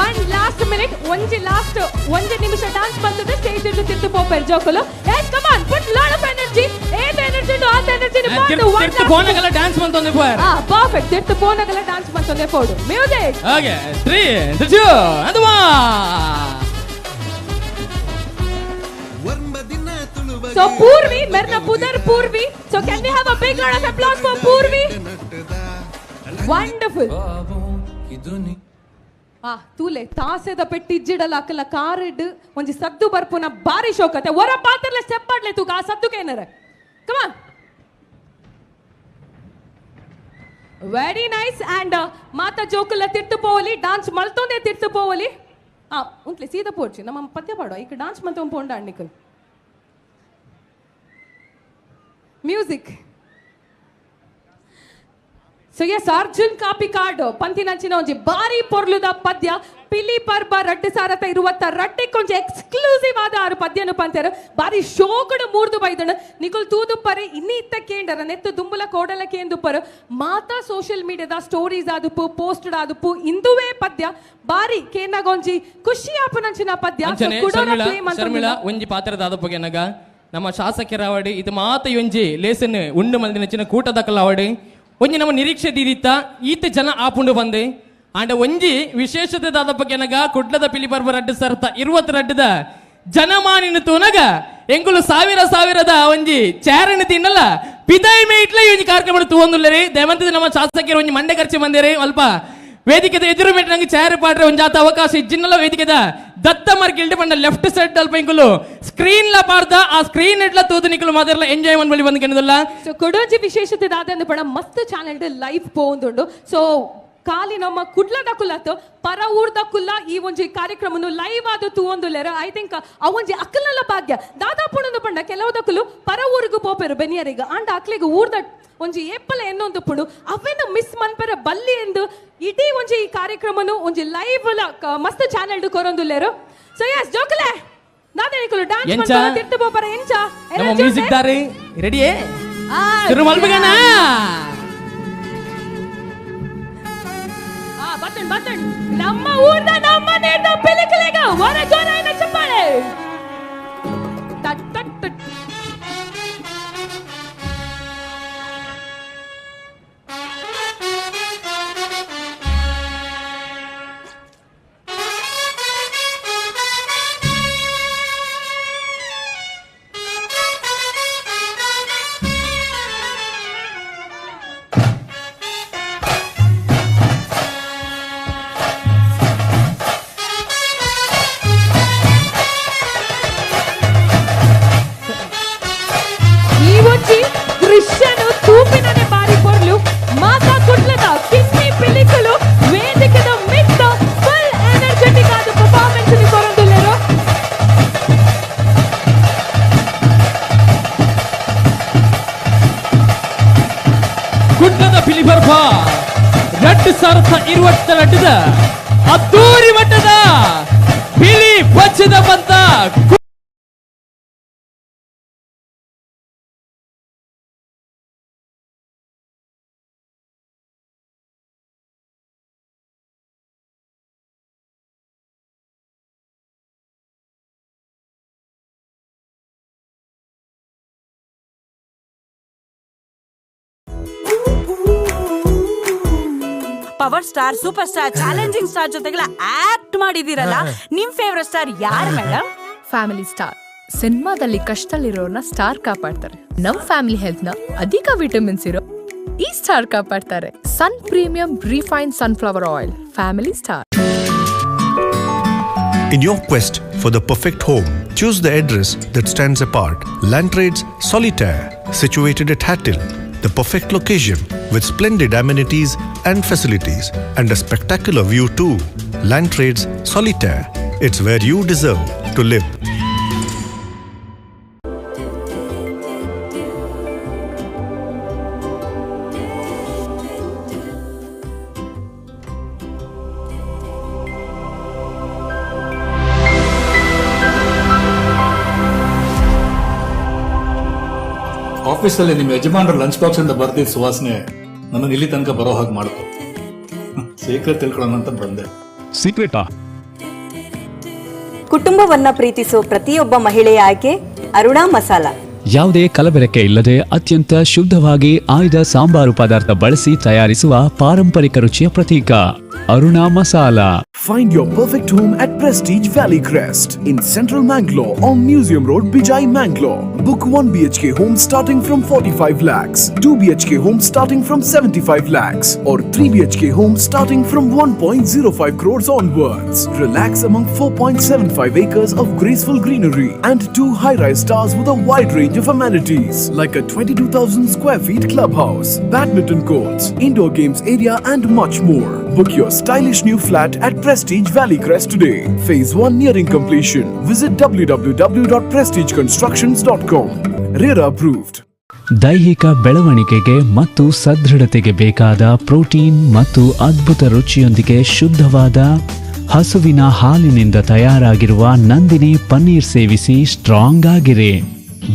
Speaker 13: ಒನ್ ಲಾಸ್ಟ್ ಮಿನಿಟ್, ಒಂಜಿ ಲಾಸ್ಟ್ ಒಂಜಿ ನಿಮಿಷ ಡಾನ್ಸ್ ಬಂತದೆ, ಸ್ಟೇಜ್ ಇಟ್ಟು ತಿರ್ತು ಪೋಪೆರ್ ಜೋಕುಲು. Yes, come on, put lot of energy. ಏತ್ ಎನರ್ಜಿ ಉಂಡು ಆತ ಎನರ್ಜಿ ಪಾಡು. One
Speaker 11: ತಿರ್ತು ಪೋನಗಲ dance ಮಂತೊಂದೆ ಪೋಯರ್.
Speaker 13: ಆ perfect, ತಿರ್ತು ಪೋನಗಲ dance ಮಂತೊಂದೆ ಪೋಡು. Music.
Speaker 11: Okay, 3 2 1.
Speaker 13: So Purvi, Merna Pudar Purvi. So can we have a big round of applause for Purvi? Wonderful. ಆ ತೂಲೆ ತಾಸೆದ ಪೆಟ್ಟಿ ಇಜ್ಜಿಡಲ ಅಕಲ ಕಾರಿಡ್ ಒಂಜಿ ಸದ್ದು ಬರ್ಪುನ ಬಾರಿ ಶೋಕತೆ. ಒರ ಪಾತ್ರಲೆ ಸ್ಟೆಪ್ ಆಡ್ಲೆ ತೂಕ, ಆ ಸದ್ದುಕೆ ಏನರೆ. ಕಮಾನ್, ವೆರಿ ನೈಸ್. ಅಂಡ್ ಮಾತ ಜೋಕುಲ ತಿರ್ತು ಪೋವಲಿ, ಡಾನ್ಸ್ ಮಲ್ತೊಂದೇ ತಿರ್ತು ಪೋವಲಿ. ಆ ಉಂತ್ಲೆ ಸೀದಾ ಪೋಡ್ಚಿ, ನಮ್ಮ ಪದ್ಯ ಪಾಡುವ ಈಗ ಡಾನ್ಸ್ ಮಂತ ಪೋಂಡ ಅಣ್ಣಿಕಲ್. Music. So S, Arjun Kapikad ಪಂತಿನಂಚಿನ ಒಂಜಿ ಬಾರಿ ಪೊರ್ಲುದ ಪದ್ಯ ಪಿಲಿ ಪರ್ಬ ರಡ್ಡು ಸಾರತ ಇರುವತ್ತ ರಡ್ಡೆಕ್ಕೊಂಜಿ ಎಕ್ಸ್ಕ್ಲೂಸಿವ್ ಆದ ಆರು ಪದ್ಯನು ಪಂತ್ಯಾರು. ಬಾರಿ ಶೋಕಡು ಮೂರ್ದು ಬೈದಣ. ನಿಕುಲ್ ತೂದುಪ್ಪರೆ ಇನ್ನಿ ಇತ್ತ ಕೇಂಡರ ನೆತ್ತು ದುಂಬುಲ ಕೋಡಲ ಕೇಂದುಪ್ಪರು. ಮಾತಾ ಸೋಷಿಯಲ್ ಮೀಡಿಯಾದ ಸ್ಟೋರೀಸ್ ಆದುಪ್ಪು, ಪೋಸ್ಟೆಡ್ ಆದುಪ್ಪು ಇಂದುವೇ ಪದ್ಯ. ಬಾರಿ ಕೇಂದಗೊಂಜಿ ಖುಷಿ ಆಪುನಂಚಿನ ಪದ್ಯ. So,
Speaker 11: ಅಂಚನೆ
Speaker 13: ಕುಡೋರ
Speaker 11: ಶರ್ಮಿಳಾ,
Speaker 13: play ಮಂತೊಂದುಲ್ಲ.
Speaker 11: ಶರ್ಮಿಳಾ, ಒಂಜಿ ಪಾತ್ರದ ಆದಪ್ಪಗೆನಗ ನಮ್ಮ ಶಾಸಕರ ಅವಡಿ ಇದು ಮಾತ ಒಂಜಿ ಲೇಸನ್ ಉಂಡು ಮಲ್ದಿನ ಚಿನ್ನ ಕೂಟದಕಲ್ಲ ಅವಡಿ ಒಂಜಿ ನಮ್ಮ ನಿರೀಕ್ಷೆ ದೀದಿತ್ತ ಈತ ಜನ ಆಪುಂಡು ಬಂದೆ. ಆಂಡ ಒಂಜಿ ವಿಶೇಷತೆ ದಾದಪ್ಪಗೆನಗ ಕುಡ್ಲದ ಪಿಲಿ ಪರ್ಬ ರಡ್ಡು ಸರ್ತ ಇರುವತ್ತು ರಡ್ಡದ ಜನಮಾನಿನ ತೂನಗ ಎಂಗುಲು ಸಾವಿರ ಸಾವಿರದ ಒಂಜಿ ಚಾರಣ ತಿನ್ನಲ್ಲ ಪಿದಾಯಿ ಮೇಟ್ಲ ಈ ಒಂಜಿ ಕಾರ್ಯಕ್ರಮ ತೂವೊಂದುಲ್ಲರಿ. ದಯಮಂತದ ನಮ್ಮ ಶಾಸಕರು ಒಂಜಿ ಮಂಡೆ ಖರ್ಚು ಬಂದಿರಿ ಅಲ್ಪ ವೇದಿಕೆದ ಎದುರು ಮೇಟ್ ನಂಗೆ ಚಾರು ಪಾಡ್ರೆ ಒಂಜಾತ ಅವಕಾಶ ಇಜ್ಜಿನ್ನಲ್ಲ. ವೇದಿಕೆದ ದತ್ತ ಮರ್ಗಿಲ್ಡ್ ಪಂಡ ಲೆಫ್ಟ್ ಸೈಡ್ ಅಲ್ಪ ಇಂಕುಲು ಸ್ಕ್ರೀನ್ ಲ ಪಾಡ್ದ ಆ ಸ್ಕ್ರೀನ್ ಇಡ್ಲ ತೂದು ನಿಕುಲು ಮಾದಿರಲ ಎಂಜಾಯ್ ಬಳಿ ಬಂದು ಕೆನದಲ್ಲ.
Speaker 13: ಸೊ ಕೊಡೋಜಿ ವಿಶೇಷತೆ ದಾದಂದು ಪಡ ಮಸ್ತ್ ಚಾನೆಲ್ ಲೈವ್ ಪೋಂದುಂಡು. ಸೊ ಖಾಲಿ ನಮ್ಮ ಕುಡ್ಲದ ಕುಲತ್ ಪರ ಊರ್ದ ಕುಲ್ಲ ಈ ಒಂಜಿ ಕಾರ್ಯಕ್ರಮನು ಲೈವ್ ಆದ ತೂವೊಂದುಲ್ಲೆರ್. I think ಆ ಒಂಜಿ ಅಕ್ಕಲ್ನಲ್ಲ ಭಾಗ್ಯ ದಾದಾ ಪುಣಂದು ಪಂಡ ಕೆಲವುದಕ್ಕಲು ಪರ ಊರಿಗೂ ಪೋಪೆರು ಬೆನಿಯರಿಗ, ಆಂಡ ಅಕ್ಲೆಗ್ ಊರ್ದ ಒಂಜಿ ಏಪಲ ಎನ್ನೊಂದು ಪುಡು ಅವೇನು ಮಿಸ್ ಮನ್ಪೆರ ಬಲ್ಲಿ ಎಂದು ಇಡೀ ಒಂಜಿ ಈ ಕಾರ್ಯಕ್ರಮನು ಒಂಜಿ ಲೈವ್ ಮಸ್ತ್ ಚಾನೆಲ್ ಕೊರೊಂದುಲ್ಲೆರು. ಸೊ ಎಸ್ ಜೋಕುಲೆ ದಾದನಿಕುಲು ಡಾನ್ಸ್
Speaker 11: ಎಂಚ?
Speaker 13: ಮನ್ಪರ ತಿರ್ತು ಪೋಪರ ಎಂಚ?
Speaker 11: ನಮ್ಮ
Speaker 13: ಎನರ್ಜಿ
Speaker 11: ಮ್ಯೂಸಿಕ್
Speaker 13: ಉಂಡೆ?
Speaker 11: ದಾರಿ ರೆಡಿಯೇ?
Speaker 13: ಆ,
Speaker 11: ಶುರು ಮಲ್ಪಗಣ.
Speaker 13: ಆ, ಬತ್ತಣ್ ಬತ್ತಣ್ ನಮ್ಮ ಊರ್ದ ನಮ್ಮ ನೇರ್ದ ಪಿಲಿಕುಲೆಗ ವರ ಜೋರಾಯಿನ ಚಪ್ಪಾಳೆ. ತಟ್ ತಟ್ ತಟ್. ಈ ಒಂಜಿ ದೃಶ್ಯನು ತೂಪಿನನೆ ಬಾರಿ ಪೊರ್ಲು. ಮಾತಾ ಕುಡ್ಲದ ಕಿನ್ನಿ ಪಿಲಿಕುಲು ವೇದಿಕೆದ ಮಿತ್ತ ಫುಲ್ ಎನರ್ಜೆಟಿಕ್ ಆದ ಪರ್ಫಾರ್ಮೆನ್ಸ್ ನಿ ಕೊರೊಂದುಲ್ಲೆರು.
Speaker 11: ಕುಡ್ಲದ ಪಿಲಿಪರ್ಬ ರಡ್ಡು ಸಾವಿರದ ಇರುವತ್ತ ರಡ್ಡದ ಅದ್ದೂರಿ ಮಟ್ಟದ ಬಿಳಿ ಬಚ್ಚದ ಬಂತ.
Speaker 12: Ooh, ooh, ooh.
Speaker 7: Power star, super star, challenging star ಜೊತೆಗೆಲ್ಲ act ಮಾಡಿದಿರಲ್ಲ, ನಿಮ್ favourite star ಯಾರು madam?
Speaker 8: Family star. ಸಿನಿಮಾದಲ್ಲಿ ಕಷ್ಟದಲ್ಲಿರೋರ್ನ ಸ್ಟಾರ್ ಕಾಪಾಡ್ತಾರೆ. ನಮ್ ಫ್ಯಾಮಿಲಿ ಹೆಲ್ತ್ ನ ಅಧಿಕ ವಿಟಮಿನ್ಸ್ ಇರೋ ಈ star ಕಾಪಾಡ್ತಾರೆ. Sun premium refine sunflower oil, family star.
Speaker 9: In your quest for the perfect home, choose the address that stands apart. Lantrades Solitaire, situated at Hattil, the perfect location with splendid amenities and facilities and a spectacular view too. Lantrades Solitaire, it's where you deserve to live.
Speaker 19: ಆಫೀಸಲ್ಲಿ ನಿಮ್ಮ ಯಜಮಾನರ lunch box ಇಂದ ಬರ್ದಿದ್ದ ಸುವಾಸನೆ ನನ್ನನ್ನು ಇಲ್ಲಿ ತನಕ ಬರೋ ಹಾಗೆ ಮಾಡ್ತು. ಸೀಕ್ರೆಟ್ ತಿಳ್ಕೊಳ್ಳೋಣ ಅಂತ ಬಂದೆ.
Speaker 20: ಸೀಕ್ರೆಟಾ?
Speaker 21: ಕುಟುಂಬವನ್ನ ಪ್ರೀತಿಸೋ ಪ್ರತಿಯೊಬ್ಬ ಮಹಿಳೆಯ ಆಯ್ಕೆ ಅರುಣಾ ಮಸಾಲ.
Speaker 20: ಯಾವುದೇ ಕಲಬೆರಕೆ ಇಲ್ಲದೆ ಅತ್ಯಂತ ಶುದ್ಧವಾಗಿ ಆಯ್ದ ಸಾಂಬಾರು ಪದಾರ್ಥ ಬಳಸಿ ತಯಾರಿಸುವ ಪಾರಂಪರಿಕ ರುಚಿಯ ಪ್ರತೀಕ Aruna masala.
Speaker 22: Find your perfect home at Prestige Valley Crest in Central Mangalore on Museum Road, Bijai, Mangalore. Book 1 BHK home starting from 45 lakhs, 2 BHK home starting from 75 lakhs, or 3 BHK home starting from 1.05 crores onwards. Relax among 4.75 acres of graceful greenery and two high-rise towers with a wide range of amenities like a 22,000 square feet clubhouse, badminton courts, indoor games area, and much more. Book your stylish new flat at Prestige Valley Crest today. Phase 1 nearing completion. Visit www.prestigeconstructions.com. RERA approved.
Speaker 20: ದೈಹಿಕ ಬೆಳವಣಿಗೆಗೆ ಮತ್ತು ಸದೃಢತೆಗೆ ಬೇಕಾದ protein ಮತ್ತು ಅದ್ಭುತ ರುಚಿಯೊಂದಿಗೆ ಶುದ್ಧವಾದ ಹಸುವಿನ ಹಾಲಿನಿಂದ ತಯಾರಾಗಿರುವ ನಂದಿನಿ ಪನ್ನೀರ್ ಸೇವಿಸಿ ಸ್ಟ್ರಾಂಗ್ ಆಗಿರಿ.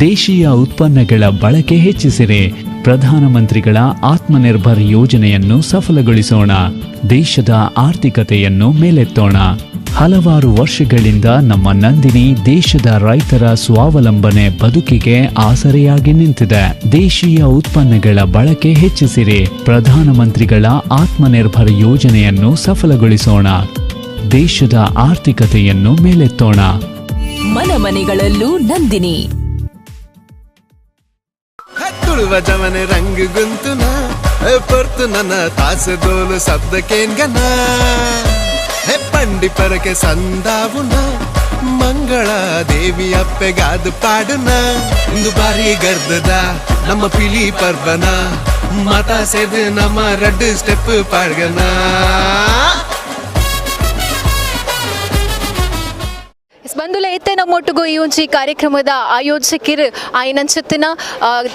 Speaker 20: ದೇಶೀಯ ಉತ್ಪನ್ನಗಳ ಬಳಕೆ ಹೆಚ್ಚಿಸಿರಿ. ಪ್ರಧಾನಮಂತ್ರಿಗಳ ಆತ್ಮನಿರ್ಭರ್ ಯೋಜನೆಯನ್ನು ಸಫಲಗೊಳಿಸೋಣ. ದೇಶದ ಆರ್ಥಿಕತೆಯನ್ನು ಮೇಲೆತ್ತೋಣ. ಹಲವಾರು ವರ್ಷಗಳಿಂದ ನಮ್ಮ ನಂದಿನಿ ದೇಶದ ರೈತರ ಸ್ವಾವಲಂಬನೆ ಬದುಕಿಗೆ ಆಸರೆಯಾಗಿ ನಿಂತಿದೆ. ದೇಶೀಯ ಉತ್ಪನ್ನಗಳ ಬಳಕೆ ಹೆಚ್ಚಿಸಿರಿ. ಪ್ರಧಾನಮಂತ್ರಿಗಳ ಆತ್ಮನಿರ್ಭರ್ ಯೋಜನೆಯನ್ನು ಸಫಲಗೊಳಿಸೋಣ. ದೇಶದ ಆರ್ಥಿಕತೆಯನ್ನು ಮೇಲೆತ್ತೋಣ.
Speaker 23: ಮನ ಮನೆಗಳಲ್ಲೂ ನಂದಿನಿ.
Speaker 1: ತುಳುವ ಜವನೆ ರಂಗ್ ಗುಂತುನ ಪೊರ್ತು ನನ್ನ ತಾಸೆ ದೋಲು ಶಬ್ದಕ್ಕೇನ್ಗನ ಹೆ ಪಂಡಿ ಪರಕೆ ಸಂದಾವುನ ಮಂಗಳ ದೇವಿ ಅಪ್ಪೆಗಾದು ಪಾಡುನ ಇಂದು ಬಾರಿ ಗರ್ದದ ನಮ್ಮ ಪಿಲಿ ಪರ್ವನ ಮಾತಾ ಸೇದು ನಮ್ಮ ರಡ್ಡು ಸ್ಟೆಪ್ ಪಾಡ್ಗನ.
Speaker 2: ಬಂದುಲ ಎತ್ತೆ ನಮ್ಮೊಟ್ಟಿಗೂ ಈ ಒಂಜಿ ಕಾರ್ಯಕ್ರಮದ ಆಯೋಜಕಿರು ಆಯನಂಚತ್ತಿನ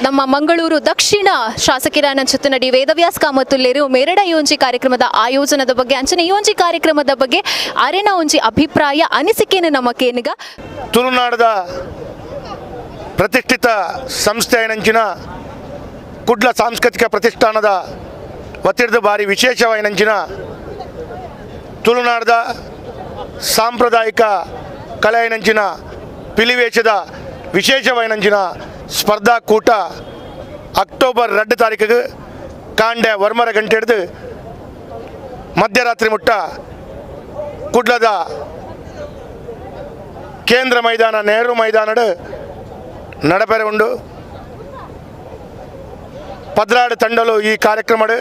Speaker 2: ನಮ್ಮ ಮಂಗಳೂರು ದಕ್ಷಿಣ ಶಾಸಕಿರ ನಂಚತ್ತಿನ ಡಿ ವೇದವ್ಯಾಸ್ ಕಾಮತ್ತುಲ್ಲೇರು ಮೇರಡ ಈ ಒಂಜಿ ಕಾರ್ಯಕ್ರಮದ ಆಯೋಜನದ ಬಗ್ಗೆ ಅಂಚನೆ ಈ ಒಂಜಿ ಕಾರ್ಯಕ್ರಮದ ಬಗ್ಗೆ ಅರೆನ ಒಂಜಿ ಅಭಿಪ್ರಾಯ ಅನಿಸಿಕೆಯನ್ನು ನಮ್ಮ ಕೇನಿಗ.
Speaker 3: ತುಳುನಾಡದ ಪ್ರತಿಷ್ಠಿತ ಸಂಸ್ಥೆ ನಂಚಿನ ಕುಡ್ಲ ಸಾಂಸ್ಕೃತಿಕ ಪ್ರತಿಷ್ಠಾನದ ವತಿರ್ದ ಬಾರಿ ವಿಶೇಷವಾಯಿನಂಚಿನ ತುಳುನಾಡದ ಸಾಂಪ್ರದಾಯಿಕ ಕಲೆಯನಂಚಿನ ಪಿಲಿವೇಶದ ವಿಶೇಷವಾಯಿನಂಚಿನ ಸ್ಪರ್ಧಾಕೂಟ ಅಕ್ಟೋಬರ್ 2 ತಾರೀಕಿಗೆ ಕಾಂಡೆ ವರ್ಮರ ಗಂಟೆ ಹಿಡಿದು ಮಧ್ಯರಾತ್ರಿ ಮುಟ್ಟ ಕುಡ್ಲದ ಕೇಂದ್ರ ಮೈದಾನ ನೆಹರು ಮೈದಾನಡು ನಡಪೆರೆ ಉಂಡು. 16 ತಂಡಲು ಈ ಕಾರ್ಯಕ್ರಮಡು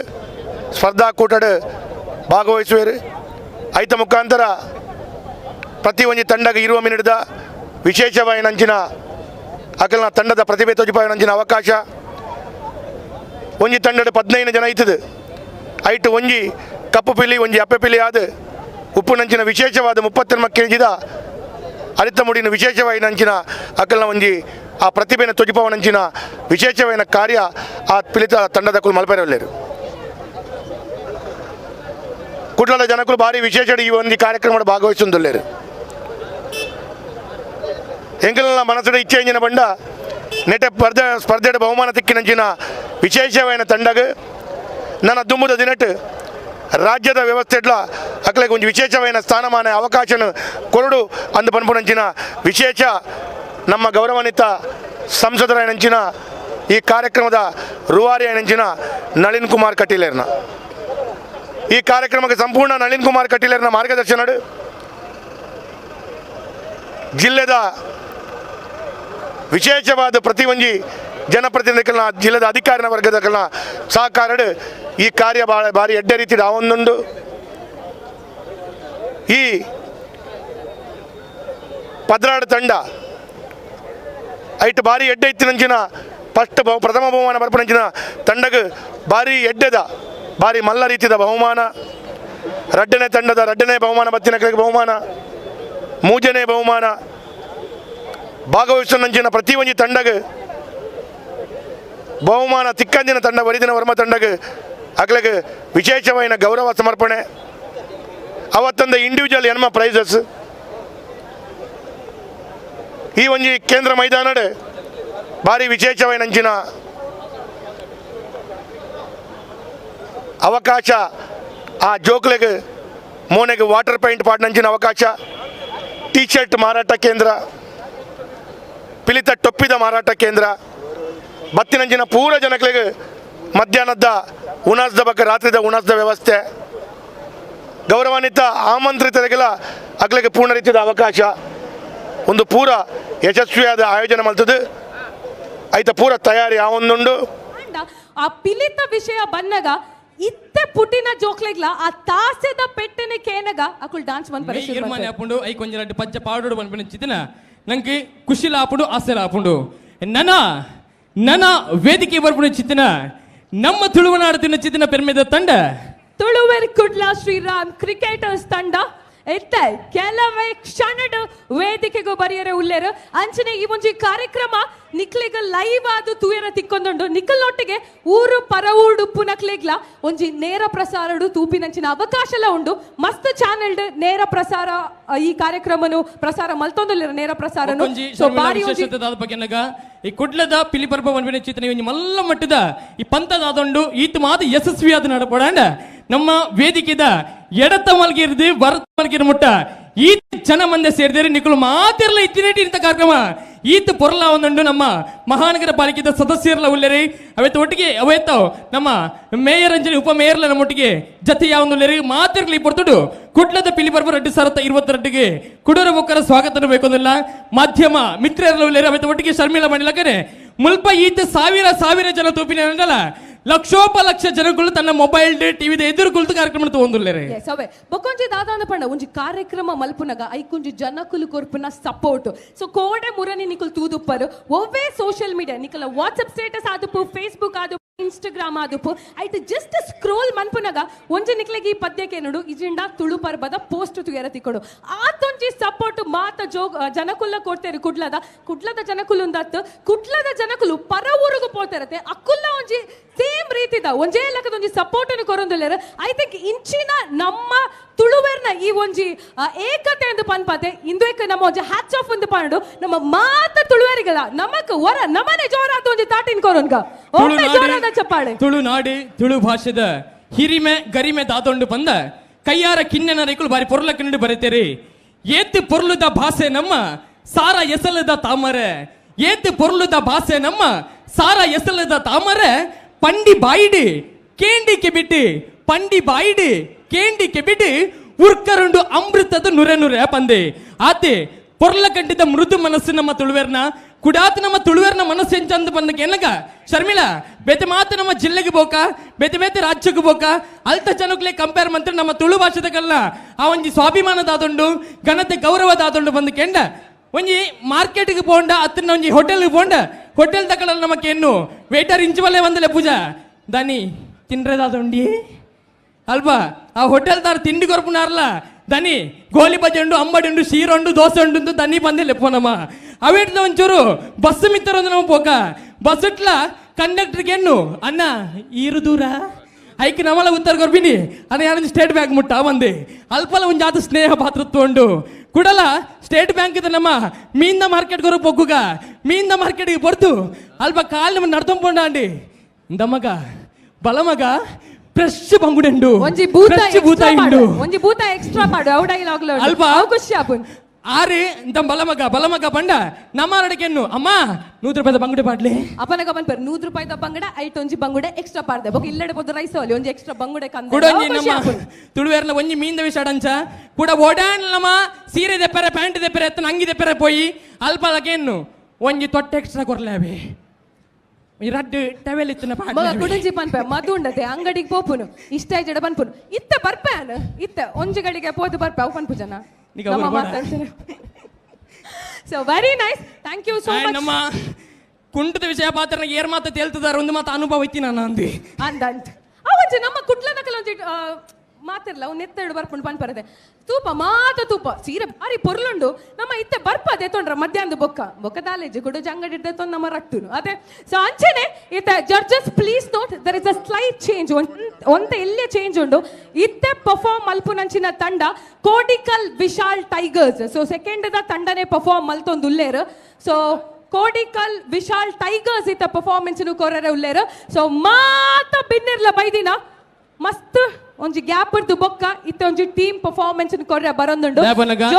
Speaker 3: ಸ್ಪರ್ಧಾಕೂಟಡು ಭಾಗವಹಿಸುವರು. ಐತ ಮುಖಾಂತರ ಪ್ರತಿ ಒಂಜಿ ತಂಡಗೆ ಇರುವ ಮಿನಿಟ್ದ ವಿಶೇಷವಾಯಿನಂಚಿನ ಅಕಲ್ನ ತಂಡದ ಪ್ರತಿಭೆ ತೋಜಿಪಾಯಿನಂಚಿನ ಅವಕಾಶ. ಒಂಜಿ ತಂಡದ 15 ಜನ ಐತದೆ. ಐಟು ಒಂಜಿ ಕಪ್ಪು ಪಿಲಿ ಒಂಜಿ ಅಪ್ಪೆ ಪಿಲಿ ಆದ ಉಪ್ಪುನಂಚಿನ ವಿಶೇಷವಾದ 30 ಕೆಜಿದ ಅರಿತ ಮುಡಿನ ವಿಶೇಷವಾಯಿನಂಚಿನ ಅಕಲ್ನ ಒಂಜಿ ಆ ಪ್ರತಿಭೆನ ತೋಜಿಪಾವನಂಚಿನ ವಿಶೇಷವಾಯಿನ ಕಾರ್ಯ ಆ ಪಿಲಿತ ತಂಡದ ಕುಲು ಮಲ್ಪೆರವಲ್ಲೇರು. ಕುಡ್ಲದ ಜನಕುಲು ಭಾರಿ ವಿಶೇಷ ಈ ಒಂದು ಕಾರ್ಯಕ್ರಮದ ಭಾಗವಹಿಸುವುದಿಲ್ಲೇರು. ಎಂಕಲ್ನ ಮನಸ್ಸು ಇಚ್ಛೆ ಇಂಜಿನ ಬಂಡ ನೆಟ ಸ್ಪರ್ಧೆ ಬಹುಮಾನ ತಿಕ್ಕಿನಂಚಿನ ವಿಶೇಷವಾಯಿನ ತಂಡಗ ನನ್ನ ದುಂಬುದ ದಿನಟ್ ರಾಜ್ಯದ ವ್ಯವಸ್ಥೆಡ್ಲ ಅಕ್ಲೆಗ್ ಒಂಜಿ ವಿಶೇಷವಾಯಿನ ಸ್ಥಾನಮಾನ ಅವಕಾಶನ ಕೊರಡು ಅಂದು ಪನ್ಪುನಂಚಿನ ವಿಶೇಷ ನಮ್ಮ ಗೌರವಾನ್ವಿತ ಸಂಸದರಾಯನಂಚಿನ ಈ ಕಾರ್ಯಕ್ರಮದ ರೂವಾರಿ ಆಯನಂಚಿನ ನಳಿನ್ ಕುಮಾರ್ ಕಟೀಲೇರ್ನ ಈ ಕಾರ್ಯಕ್ರಮಕ್ಕೆ ಸಂಪೂರ್ಣ ನಳಿನ್ ಕುಮಾರ್ ಕಟೀಲರ್ನ ಮಾರ್ಗದರ್ಶನಡು ಜಿಲ್ಲೆದ ವಿಶೇಷವಾದ ಪ್ರತಿಯೊಂಜಿ ಜನಪ್ರತಿನಿಧಿಗಳನ್ನ ಜಿಲ್ಲೆದ ಅಧಿಕಾರಿನ ವರ್ಗದಗಳನ್ನ ಸಹಕಾರಡು ಈ ಕಾರ್ಯ ಭಾರಿ ಎಡ್ಡೆ ರೀತಿ ಆವೊಂದುಂಡು. ಈ ಪದ್ರಾಡು ತಂಡ ಐಟ್ ಭಾರಿ ಎಡ್ಡೆ ಇತ್ತಿನಂಚಿನ ಫಸ್ಟ್ ಪ್ರಥಮ ಬಹುಮಾನ ಬರ್ಪಣಂಚಿನ ತಂಡಗೆ ಭಾರಿ ಎಡ್ಡೆದ ಭಾರಿ ಮಲ್ಲ ರೀತಿಯ ಬಹುಮಾನ, ರಡ್ಡನೇ ತಂಡದ ರಡ್ಡನೇ ಬಹುಮಾನ ಬತ್ತಿನ ಬಹುಮಾನ, ಮೂಜನೇ ಬಹುಮಾನ ಭಾಗವಹಿಸಿದ ಪ್ರತಿಯೊಂದು ತಂಡಗೆ ಬಹುಮಾನ ತಿಕ್ಕಂದಿನ ತಂಡ ವರಿದಿನ ವರ್ಮ ತಂಡಗೆ ಅಗ್ಲಗೆ ವಿಶೇಷವಾದ ಗೌರವ ಸಮರ್ಪಣೆ. ಅವತ್ತೊಂದು ಇಂಡಿವಿಜುವಲ್ ಎನ್ಮ ಪ್ರೈಸಸ್ ಈ ಒಂಜಿ ಕೇಂದ್ರ ಮೈದಾನಡೆ ಭಾರಿ ವಿಶೇಷವಾದ ಅಂಚಿನ ಅವಕಾಶ. ಆ ಜೋಕ್ಲೆಗೆ ಮೋನೆಗೆ ವಾಟರ್ ಪೈಂಟ್ ಪಾಡ್ನಂಚಿನ ಅವಕಾಶ, ಟೀ ಶರ್ಟ್ ಮಾರಾಟ ಕೇಂದ್ರ, ಪಿಲಿತ ಟೊಪ್ಪಿದ ಮಾರಾಟ ಕೇಂದ್ರ, ಬತ್ತಿನಂಚಿನ ಪೂರ ಜನಗಳಿಗೆ ಮಧ್ಯಾಹ್ನದ ಉಣಾಸ್ದ ಬಕ್ಕ ರಾತ್ರಿದ ಉಣಾಸ್ದ ವ್ಯವಸ್ಥೆ, ಗೌರವಾನ್ವಿತ ಆಮಂತ್ರಿತರಿಗೆಲ್ಲ ಅಗ್ಲಿಗೆ ಪೂರ್ಣ ರೀತಿಯ ಅವಕಾಶ. ಒಂದು ಪೂರ ಯಶಸ್ವಿಯಾದ ಆಯೋಜನೆ ಮಾಡ್ತದೆ. ಐತ ಪೂರ ತಯಾರಿ ಆವೊಂದುಂಡು.
Speaker 13: ಆ ಪಿಲಿತ ವಿಷಯ ಬನ್ನಗ ಇತ್ತೆ ಪುಟಿನ ಜೋಕ್ಲೆಗ್ಲ ಆ ತಾಸೆದ ಪೆಟ್ಟನೆ ಕೇನಗ ಅಕುಲ್ ಡಾನ್ಸ್ ಮನ್ಪರೆ ಶುರು
Speaker 11: ಇರ್ಮಾನೆ ಆಪುಂಡು. I ಕೊಂಜ ರಡ್ಡ್ ಪಜ್ಜ ಪಾಡೋಡು ಪನ್ಪಿನ ಚಿತನ ನಂಗೆ ಖುಷಿಲ ಆಪುಂಡು, ಆಸೆಲ ಆಪುಂಡು. ನನ ನನ ವೇದಿಕೆ ಬರ್ಪುನ ಚಿತನ ನಮ್ಮ ತುಳುವನಾಡು ತಿನ್ನ ಚಿತನ ಪೆರ್ಮೆದ ತಂಡ
Speaker 13: ತುಳುವೆರ್ ಕುಡ್ಲ ಶ್ರೀರಾಮ್ ಕ್ರಿಕೆಟರ್ಸ್ ತಂಡ ಎತ್ತ ಕೆಲವೇ ಕ್ಷಣಡ್ ವೇದಿಕೆಗೂ ಬರಿಯರೆ ಉಲ್ಲೇರು. ಅಂಚನೆ ಈ ಒಂಜಿ ಕಾರ್ಯಕ್ರಮ ನಿಕ್ಲೆಗ ಲೈವ್ ಆದು ತೂಯರ ತಿಕ್ಕೊಂದುಂಡು. ನಿಕ್ಕಲ್ನೊಟ್ಟಿಗೆ ಊರು ಪರ ಊರುಡುಪ್ಪು ನಕ್ಲೆಗ್ಲ ಒಂಜಿ ನೇರ ಪ್ರಸಾರಡು ತೂಪಿನಂಚಿನ ಅವಕಾಶಲ ಉಂಡು. ಮಸ್ತ್ ಚಾನೆಲ್ ನೇರ ಪ್ರಸಾರ ಈ ಕಾರ್ಯಕ್ರಮನು ಪ್ರಸಾರ ಮಲ್ತೊಂದುಲ್ಲೆರ್ ನೇರ ಪ್ರಸಾರನು. ಸೊ ಬಾರಿ
Speaker 11: ಬಗ್ಗೆ ಈ ಕುಡ್ಲದ ಪಿಲಿಪರ್ಬ ಪನ್ಪಿನ ಚಿತನ ಒಂಜಿ ಮಲ್ಲ ಮಟ್ಟದ ಈ ಪಂತದಾದೊಂಡು ಈತ ಮಾತು ಯಶಸ್ವಿಯಾದ ನಡಪಡಾಂಡ ನಮ್ಮ ವೇದಿಕೆದ ಎಡತ ಮಲ್ಗಿರ್ದು ಭರತ ಮಲ್ಗಿರ್ ಮುಟ್ಟ ಈ ಜನ ಮಂದೆ ಸೇರಿದರೆ ನಿಕುಲು ಮಾತಿರಲ ಇತ್ತಿನೇಟಿ ಇಂಥ ಕಾರ್ಯಕ್ರಮ ಈತ ಪೊರ್ಲ ಒಂದುಂಡು. ನಮ್ಮ ಮಹಾನಗರ ಪಾಲಿಕೆದ ಸದಸ್ಯರಲ್ಲ ಉಲ್ಲೇರಿ ಅವೆತ್ತ ಒಟ್ಟಿಗೆ ಅವೆತ್ತ ನಮ್ಮ ಮೇಯರ್ ಅಂಜಲಿ ಉಪ ಮೇಯರ್ಲ ನಮ್ಮೊಟ್ಟಿಗೆ ಜತೆ ಯಾವೊಂದುಲ್ಲೇರಿ ಮಾತಿರ್ಲಿ ಪೊರ್ತುಡು ಕುಡ್ಲದ ಪಿಲಿಪರ್ಬ 2022ಗೆ ಕುಡೂರ ಬೊಕ್ಕರ ಸ್ವಾಗತ ಬೇಕೊಂದಿಲ್ಲ. ಮಾಧ್ಯಮ ಮಿತ್ರರೆಲ್ಲ ಉಲ್ಲೇರಿ ಅವೆತ್ತ ಒಟ್ಟಿಗೆ ಶರ್ಮಿಳಾ ಮಾಡಿಲಕನೆ ಮುಲ್ಪ ಈತ ಸಾವಿರ ಸಾವಿರ ಜನ ತೂಪಿನ ಲಕ್ಷೋಪ ಲಕ್ಷ ಜನಗಳು ತನ್ನ ಮೊಬೈಲ್ ಟಿವಿ ಎದುರು ಕುಳಿತು ಕಾರ್ಯಕ್ರಮ ತಗೊಂಡುಲ್ಲೇರೆ.
Speaker 13: ಬೊಕ್ಕೊಂಜಿ ದಾದಾನ ಪಂಡ ಒಂಜಿ ಕಾರ್ಯಕ್ರಮ ಮಲ್ಪುನಗ ಐಕೊಂಜಿ ಜನಕುಲು ಕೊರ್ಪುನ ಸಪೋರ್ಟ್. ಸೊ ಕೋಡೆ ಮುರನಿ ನಿಕುಲು ತೂದುಪ್ಪರು ಒವ್ವೇ ಸೋಷಿಯಲ್ ಮೀಡಿಯಾ ನಿಕಲ ವಾಟ್ಸ್ಆಪ್ ಸ್ಟೇಟಸ್ ಆದುಪ್ಪು, ಫೇಸ್ಬುಕ್ ಆದುಪ್ಪು, ಇನ್ಸ್ಟಾಗ್ರಾಮ್ ಆದುಪ್ಪು, ಐಟ್ ಜಸ್ಟ್ ಸ್ಕ್ರೋಲ್ ಮನ್ಪುನಗ ಒಂಜಿ ನಿಕ್ಲೆಗ್ ಈ ಪದ್ಯಕ್ಕೆ ನೋಡು ಇಜಿಂಡ ತುಳು ಪರ್ಬದ ಪೋಸ್ಟ್ ತುಯರ ತಿಕ್ಕೊಡು. ಆತೊಂಜಿ ಸಪೋರ್ಟ್ ಮಾತ ಜೋ ಜನಕುಲ್ಲ ಕೊಡ್ತೇರು. ಕುಡ್ಲದ ಕುಡ್ಲದ ಜನಕುಲು ಉಂದತ್ತು ಕುಡ್ಲದ ಜನಕುಲು ಪರ ಊರುಗು ಪೋತಿರತ್ತೆ ಅಕ್ಕುಲ್ಲ ಒಂಜಿ ಸೇಮ್ ರೀತಿದ ಒಂಜೇ ಲೆಕ್ಕದ ಒಂಜಿ ಸಪೋರ್ಟ್ ಅನ್ನು ಕೊರೊಂದುಲ್ಲೆರ್. I think ಇಂಚಿನ ನಮ್ಮ ತುಳುವೆರ್ನ ಈ ಒಂಜಿ ಏಕತೆ ಎಂದು ಪನ್ಪಾತೆ ಇಂದುವೇಕ ನಮ್ಮ ಒಂಜಿ ಹ್ಯಾಟ್ಸ್ ಆಫ್ ಒಂದು ಪಾಂಡು ನಮ್ಮ ಮಾತ ತುಳುವೆರಿಗಲ ನಮಕ್ ವರ ನಮನೆ ಜೋರಾದ ಒಂಜಿ ತಾಟಿನ್ ಕೊರೊನ್ಗ ಒಮ್ಮೆ ಜೋರಾದ ಚಪ್ಪಾಳೆ.
Speaker 11: ತುಳುನಾಡು ತುಳು ಭಾಷೆದ ಹಿರಿಮೆ ಗರಿಮೆ ದಾದೊಂಡು ಬಂದ ಕೈಯಾರ ಕಿನ್ನನ ರೈಕುಲು ಬಾರಿ ಪೊರ್ಲ ಕಿನ್ನಡು ಬರೀತೇರಿ. ಏತು ಪೊರ್ಲುದ ಭಾಷೆ ನಮ್ಮ ಸಾರ ಎಸಲದ ತಾಮರೆ, ಏತು ಪೊರ್ಲುದ ಭಾಷೆ ನಮ್ಮ ಸಾರ ಎಸಲದ ತಾಮರೆ, ಪಂಡಿ ಬಾಯಿಡು ಕೇಂಡಿ ಕೆಬಿಟ್ಟು, ಪಂಡಿ ಬಾಯಿಡು ಕೇಂಡಿ ಕೆಬಿಟ್ಟು ಉರ್ಕರುಂಡು ಅಮೃತದ ನುರೆ ನುರೆ ಪಂದೆ. ಆತೆ ಪೊರ್ಲ ಕಂಡಿದ್ದ ಮೃದು ಮನಸ್ಸು ನಮ್ಮ ತುಳುವೆರ್ನ ಕುಡಾತ ನಮ್ಮ ತುಳುವೆರ್ನ ಮನಸ್ಸು ಎಂಚಂದು ಬಂದಕ್ಕೆ ಏನಗ ಶರ್ಮಿಳಾ ಬೇತೆ ಮಾತು ನಮ್ಮ ಜಿಲ್ಲೆಗೆ ಬೋಕ ಬೇತೆ ಬೇತೆ ರಾಜ್ಯಕ್ಕೆ ಬೋಕ ಅಲ್ತ ಜನಕ್ಲೆ ಕಂಪೇರ್ ಮಂತ್ರ ನಮ್ಮ ತುಳು ಭಾಷೆದಕಲ್ಲ ಆ ಒಂಜಿ ಸ್ವಾಭಿಮಾನದಾದುಂಡು ಘನತೆ ಗೌರವದಾದುಂಡು ಬಂದು ಕೆಂಡ ಒಂಜಿ ಮಾರ್ಕೆಟ್ಗೆ ಪೋಂಡ ಅತ್ತನ ಒಂಜಿ ಹೋಟೆಲ್ಗೆ ಪೋಂಡ ಹೋಟೆಲ್ ತಕಡಲ್ಲ ನಮಕ್ಕೆ ಎನ್ನು ವೇಟರ್ ಇಂಚುವಲ್ಲೇ ಒಂದಲೆ ಪೂಜಾ ದನಿ ತಿನ್ರೆದಾದುಂಡಿ ಅಲ್ವಾ ಆ ಹೋಟೆಲ್ ದಾರ ತಿಂಡಿ ಕೊರ್ಪುನಾರ್ಲ ದನಿ ಗೋಲಿ ಬಜೆ ಉಂಡು ಅಂಬಡಿ ಉಂಡು ಶೀರ ಉಂಡು ದೋಸೆ ಉಂಡು ದನಿ ಬಂದಿಲ್ಲ ಪೋನಮ್ಮ ಅವೇಟ್ದ ಒಂಚೂರು ಬಸ್ ಮಿತ್ತರೊಂದು ನಮ್ಮ ಪೋಕ ಬಸ್ ಇಟ್ಲ ಕಂಡಕ್ಟರ್ಗೆ ಎನ್ನು ಅಣ್ಣ ಈರು ದೂರ ಐಕ್ ನಮ್ಮಲ ಉತ್ತರ ಕೊರ್ಬಿನಿ ಅಣ್ಣ ಯಾರೊಂದು ಸ್ಟೇಟ್ ಬ್ಯಾಂಕ್ ಮುಟ್ಟ ಬಂದೆ ಅಲ್ಪಲ ಒಂದು ಜಾತ ಸ್ನೇಹ ಭಾತೃತ್ವ ಉಂಡು ಕುಡಲ ಸ್ಟೇಟ್ ಬ್ಯಾಂಕ್ ಇದೆ ನಮ್ಮ ಮೀನ್ದ ಮಾರ್ಕೆಟ್ ಕೊರ ಪೊಗ್ಗುಗ ಮೀನ್ದ ಮಾರ್ಕೆಟ್ಗೆ ಬರ್ತು ಅಲ್ಪ ಕಾಲು ನಮ್ಮ ನಡ್ತೊಂಪೊಂಡ ಅಂಡಿ ಇಂದ ಮಗ ಬಲಮಗ ಫ್ರೆಶ್ ಬಂಗುಡೆಂಡು
Speaker 13: ಒಂಜಿ ಭೂತ
Speaker 11: ಫ್ರೆಶ್ ಭೂತ
Speaker 13: ಎಕ್ಸ್ಟ್ರಾ
Speaker 11: ಇಂಡು
Speaker 13: ಪಾಡು ಒಂಜಿ ಭೂತ ಎಕ್ಸ್ಟ್ರಾ ಪಾಡು ಅವು ಡೈಲಾಗ್
Speaker 11: ಅಲ್ಪ
Speaker 13: ಖುಷಿ ಆಪುನ್.
Speaker 11: ಆರು ಇಂತ ಬಲಮಗ ಬಲಮಗ ಪಂಡ ನಮ್ಮ ಅಮ್ಮ 100 ರೂಪಾಯಿದ ಬಂಗುಡೆ ಪಾಡ್ಲಿ
Speaker 13: ಅಪನಗ ಪನ್ಪೆರ್ 100 ರೂಪಾಯಿದ ಬಂಗಡ ಐಟ್ ಒಂಜಿ ಬಂಗುಡೆ ಎಕ್ಸ್ಟ್ರಾ ಪಾಡ್ದೆ ಬೊಕ ಇಲ್ಲಡೆ ಪೋದು ರೈಸ್ ಅಲ್ಲಿ ಒಂಜಿ ಎಕ್ಸ್ಟ್ರಾ ಬಂಗುಡೆ ಕಂದ
Speaker 11: ಕುಡೊಂಜಿ ನಮ್ಮ ತುಳುವೇರ್ನ ಒಂಜಿ ಮೀನ್ದ ವಿಷಯ ಅಡಂಚ ಕೂಡ ಓಡಾನ್ ನಮ್ಮ ಸೀರೆ ದೆಪ್ಪರೆ ಪ್ಯಾಂಟ್ ದೆಪ್ಪರೆ ಎತ್ತನ ಅಂಗಿ ದೆಪ್ಪರೆ ಪೋಯಿ ಅಲ್ಪಲಕೇನು ಒಂಜಿ ತೊಟ್ಟೆ ಎಕ್ಸ್ಟ್ರಾ ಕೊರ್ಲೇವೆ ಈ ರಡ್ಡು ಟವೆಲ್ ಇತ್ತನ
Speaker 13: ಮಗ ಕುಡಂಜಿ ಪನ್ಪೆ ಮದು ಉಂಡತೆ ಅಂಗಡಿಗೆ ಪೋಪುನು ಇಷ್ಟ ಜಡ ಪನ್ಪುನು ಇತ್ತ ಬರ್ಪೆ ಅನು ಇತ್ತ ಒಂಜಿ ಗಳಿಗೆ ಪೋದು ಬರ್ಪೆ ಅವು ಪನ್ಪು ಜನ ನಮ್ಮ ಮಾತಾಡ್ತಾರೆ. So very nice, thank you so much.
Speaker 11: ನಮ್ಮ ಕುಂಟದ ವಿಷಯ ಪಾತ್ರ ಏರ್ ಮಾತ ತೇಲ್ತದಾರ ಒಂದು ಮಾತು ಅನುಭವ ಇತ್ತಿ ನಾನು ಅಂದಿ
Speaker 13: ಅಂದಂತ ಆ ಒಂಜಿ ನಮ್ಮ ಕುಡ್ಲದ ಒಂಜಿ ಮಾತಿರ್ಲ ಅವ್ನು ಎತ್ತೆರಡು ಬರ್ಪುಂಡು ಪನ್ಪರದೆ ತೂಪ ಮಾತ ತೂಪ ಸೀರೆ ಬಾರಿ ಪೊರ್ಲುಂಡು ನಮ್ಮ ಇತ್ತೆ ಬರ್ಪ ತೊಂಡ್ರ ಮಧ್ಯಾಹ್ನದ ಬೊಕ್ಕ ಬೊಕ್ಕ ದಾಲೇಜು ಕೊಡು ಅಂಗಡಿ ಇಡ್ದೆ ನಮ್ಮ ರಟ್ಟುನು ಅದೇ. ಸೊ ಅಂಚೆನೆ ಇತ್ತ judges please note there is a slight change ಒಂತ ಎಲ್ಲೇ ಚೇಂಜ್ ಉಂಡು. ಇತ್ತೆ ಪರ್ಫಾರ್ಮ್ ಮಲ್ಪುನಂಚಿನ ತಂಡ ಕೋಡಿಕಲ್ ವಿಶಾಲ್ ಟೈಗರ್ಸ್. ಸೊ ಸೆಕೆಂಡ್ the ತಂಡನೆ ಪರ್ಫಾರ್ಮ್ ಮಲ್ತೊಂದು ಉಲ್ಲೇರು. ಸೊ ಕೋಡಿಕಲ್ ವಿಶಾಲ್ ಟೈಗರ್ಸ್ ಇತ್ತ ಪರ್ಫಾರ್ಮೆನ್ಸ್ ಕೊರರೆ ಉಲ್ಲೇರು. ಸೊ ಮಾತ ಬಿನ್ನಿರ್ಲ ಬೈದಿನ ಮಸ್ತ್ ಒಂಜಿ ಗ್ಯಾಪ್ ಇರ್ದು ಬೊಕ್ಕ ಇತ್ತೆ ಒಂಜಿ ಟೀಮ್ ಪರ್ಫಾರ್ಮೆನ್ಸ್ ಕೊರ್ರೆ ಬರೊಂದುಂಡು.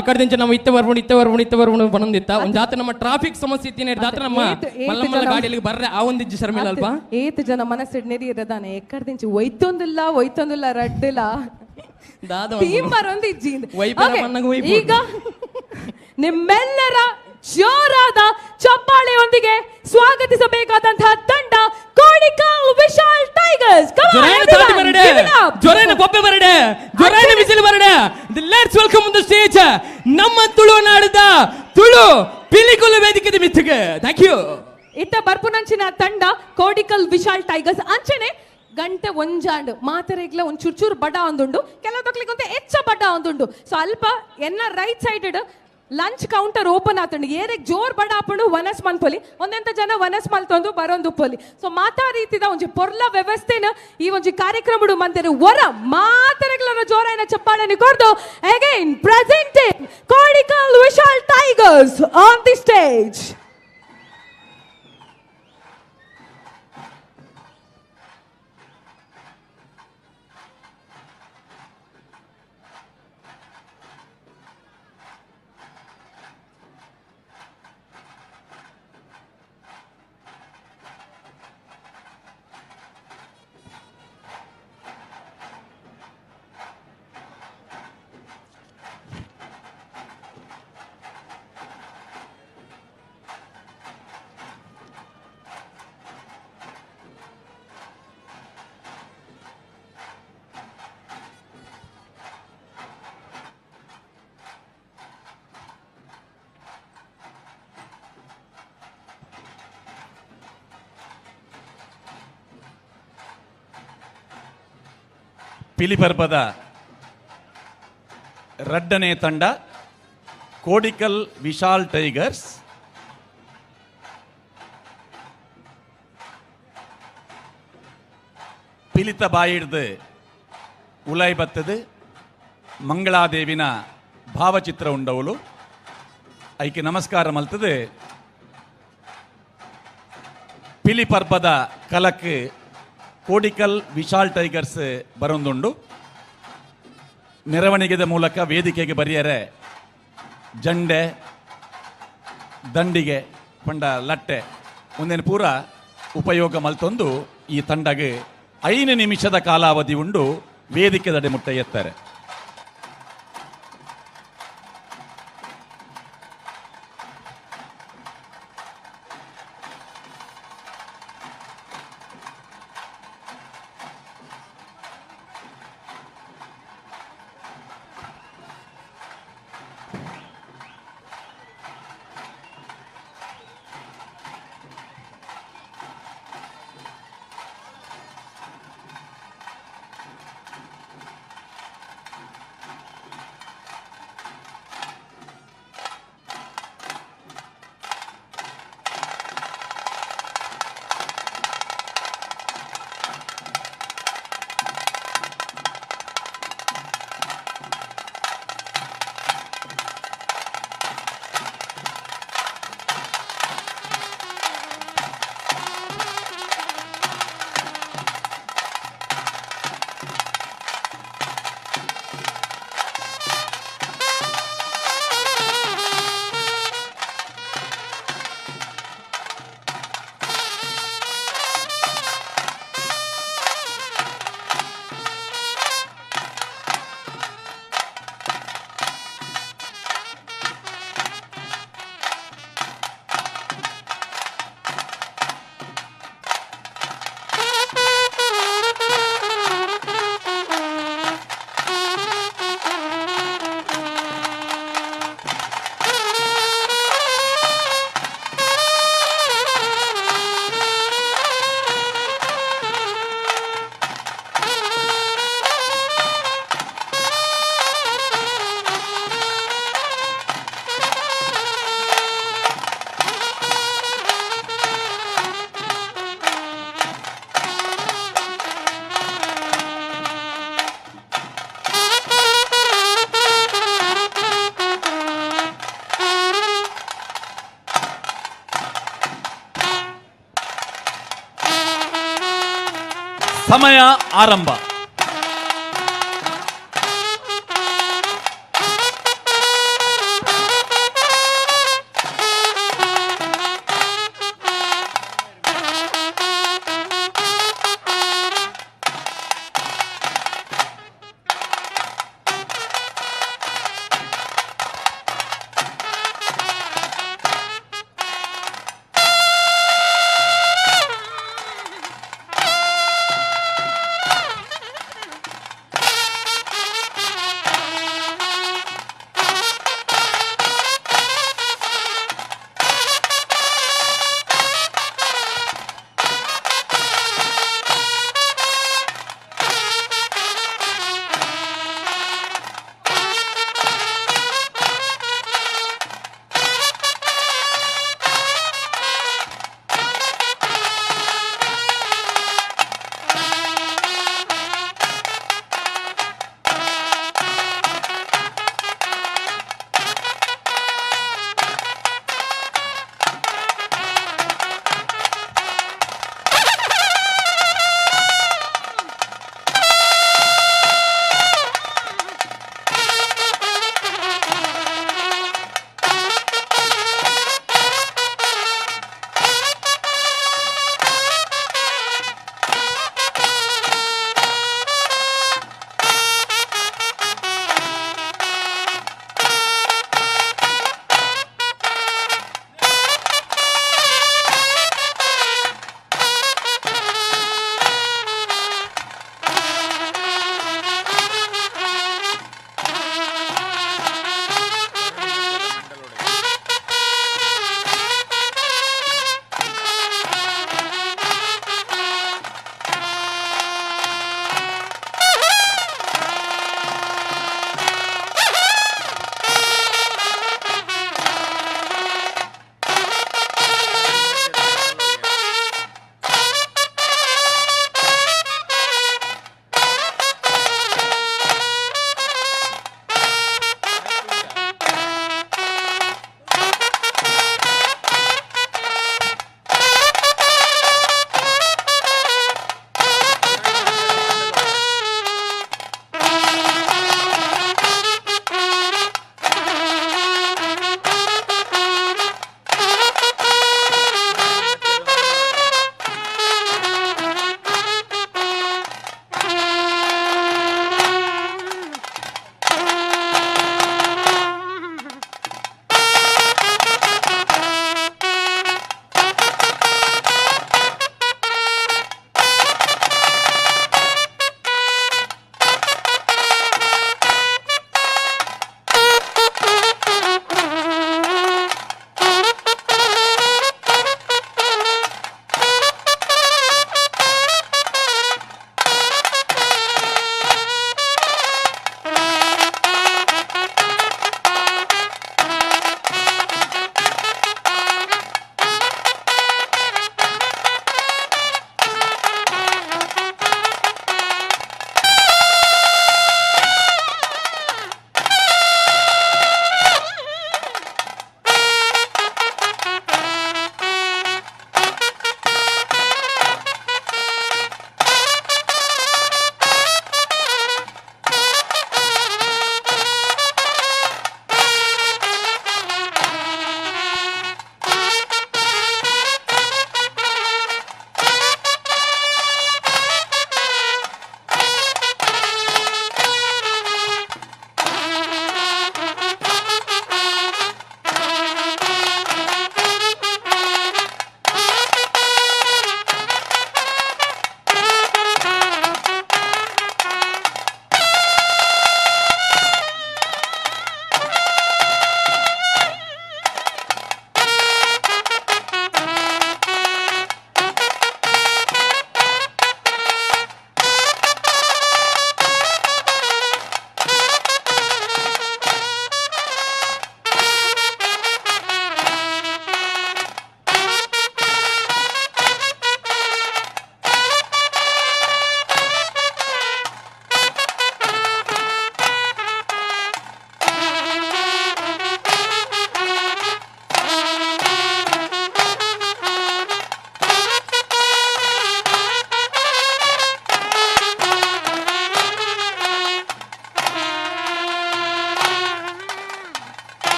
Speaker 11: ಇಕ್ಕಡ ನಮ್ಮ ಇತ್ತೆ ಬರ್ಪುಂಡು ಇತ್ತೆ ಬರ್ಪುಂಡು ಇತ್ತೆ ಬರ್ಪುಂಡು ಬನೊಂದಿತ್ತ ಒಂಜಿ ಜಾತ್ರೆ ನಮ್ಮ ಟ್ರಾಫಿಕ್ ಸಮಸ್ಯೆ ಇತ್ತಿನ ಜಾತ್ರೆ ನಮ್ಮ ಮಲ್ಲ ಮಲ್ಲ ಗಾಡಿಯಲ್ಲಿ ಬರ್ರೆ ಆ ಒಂದು ಇಜ್ಜಿ ಶರ್ಮಿಲ ಅಲ್ಪ
Speaker 13: ಏತ್ ಜನ ಮನಸ್ಸಿಡ್ ನೆರಿಯದಾನೆ ಎಕ್ಕಡ ಒಯ್ತೊಂದಿಲ್ಲ ಒಯ್ತೊಂದಿಲ್ಲ ರಡ್ಡಿಲ್ಲ ಟೀಮ್ ಬರೊಂದು ಇಜ್ಜಿ. ಈಗ ನಿಮ್ಮೆಲ್ಲರ ಜೋರಾದ ಚಪ್ಪಾಳೆಯೊಂದಿಗೆ ಸ್ವಾಗತಿಸಬೇಕಾದಂತಹ ತಂಡ ಕೋಡಿಕಲ್ ವಿಶಾಲ್ ಟೈಗರ್ಸ್.
Speaker 11: ಜೊರೇನ ಬೊಬ್ಬೆ ಬರಡೆ, ಜೊರೇನ whistle ಬರಡೆ. Let's welcome on the stage ನಮ್ಮ ತುಳುನಾಡದ ತುಳು ಪಿಲಿಕುಲು ವೇದಿಕೆ ಮಿತ್ತಿಗೆ. Thank you.
Speaker 13: ಇತ್ತ ಬರ್ಪುನಂಚಿನ ತಂಡ ಕೋಡಿಕಲ್ ವಿಶಾಲ್ ಟೈಗರ್ಸ್. ಅಂಚನೆ ಗಂಟೆ ಒಂಜಾಂಡು ಮಾತೆರೆಗ್ಲ ಒಂದ್ ಚೂರು ಚೂರು ಬಡ ಒಂದುಂಡು, ಕೆಲವು ತಕ್ಲಿಕ್ಕೆ ಒಂತೆ ಹೆಚ್ಚ ಬಡ ಒಂದುಂಡು. ಸೊ ಅಲ್ಪ ಎನ್ನ right side lunch counter open ಆತಂಡು ಏರೆಗ್ ಜೋರ್ ಬಡ ಆಪುಂಡು ವನಸ್ ಮನ್ಪೊಲಿ ಒಂದೆಂತ ಜನ ವನಸ್ ಮಲ್ತೊಂದು ಬರೊಂದು ಪೊಲಿ. ಸೊ ಮಾತಾ ರೀತಿದ ಒಂಜಿ ಪೊರ್ಲ ವ್ಯವಸ್ಥೆನ ಈ ಒಂಜಿ ಕಾರ್ಯಕ್ರಮಡು ಮಂತೆರು ಒರ ಮಾತೆರೆಗ್ಲನ ಜೋರಾಯಿನ ಚಪ್ಪಾಳೆನ ಕೊರ್ದು again presenting Kodikal Vishal Tigers on the stage.
Speaker 6: ಪಿಲಿಪರ್ಬದ ರಡ್ಡನೇ ತಂಡ ಕೋಡಿಕಲ್ ವಿಶಾಲ್ ಟೈಗರ್ಸ್. ಪಿಲಿತ ಬಾಯಿಡ್ದು ಉಲಾಯ್ ಬತ್ತದು ಮಂಗಳಾದೇವಿನ ಭಾವಚಿತ್ರ ಉಂಡವಳು ಐಕೆ ನಮಸ್ಕಾರ ಮಲ್ತದೆ. ಪಿಲಿಪರ್ಬದ ಕಲಕ್ ಕೋಡಿಕಲ್ ವಿಶಾಲ್ ಟೈಗರ್ಸ್ ಬರೊಂದುಂಡು. ಮೆರವಣಿಗೆದ ಮೂಲಕ ವೇದಿಕೆಗೆ ಬರಿಯರೆ ಜಂಡೆ ದಂಡಿಗೆ ಪಂಡ ಲಟ್ಟೆ ಒಂದೇನು ಪೂರ ಉಪಯೋಗ ಮಲ್ತೊಂದು ಈ ತಂಡಗೆ 5 ನಿಮಿಷದ ಕಾಲಾವಧಿ ಉಂಡು ವೇದಿಕೆ ದಡೆ ಮುಟ್ಟ ಎತ್ತಾರೆ.
Speaker 4: ಸಮಯ ಆರಂಭ.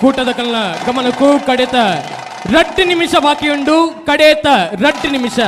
Speaker 11: ಕೂಟದ ಕಲ್ನ ಗಮನಕ್ಕೂ ಕಡೆತ 2 ನಿಮಿಷ ಬಾಕಿಯುಂಡು. ಕಡೆತ 2 ನಿಮಿಷ.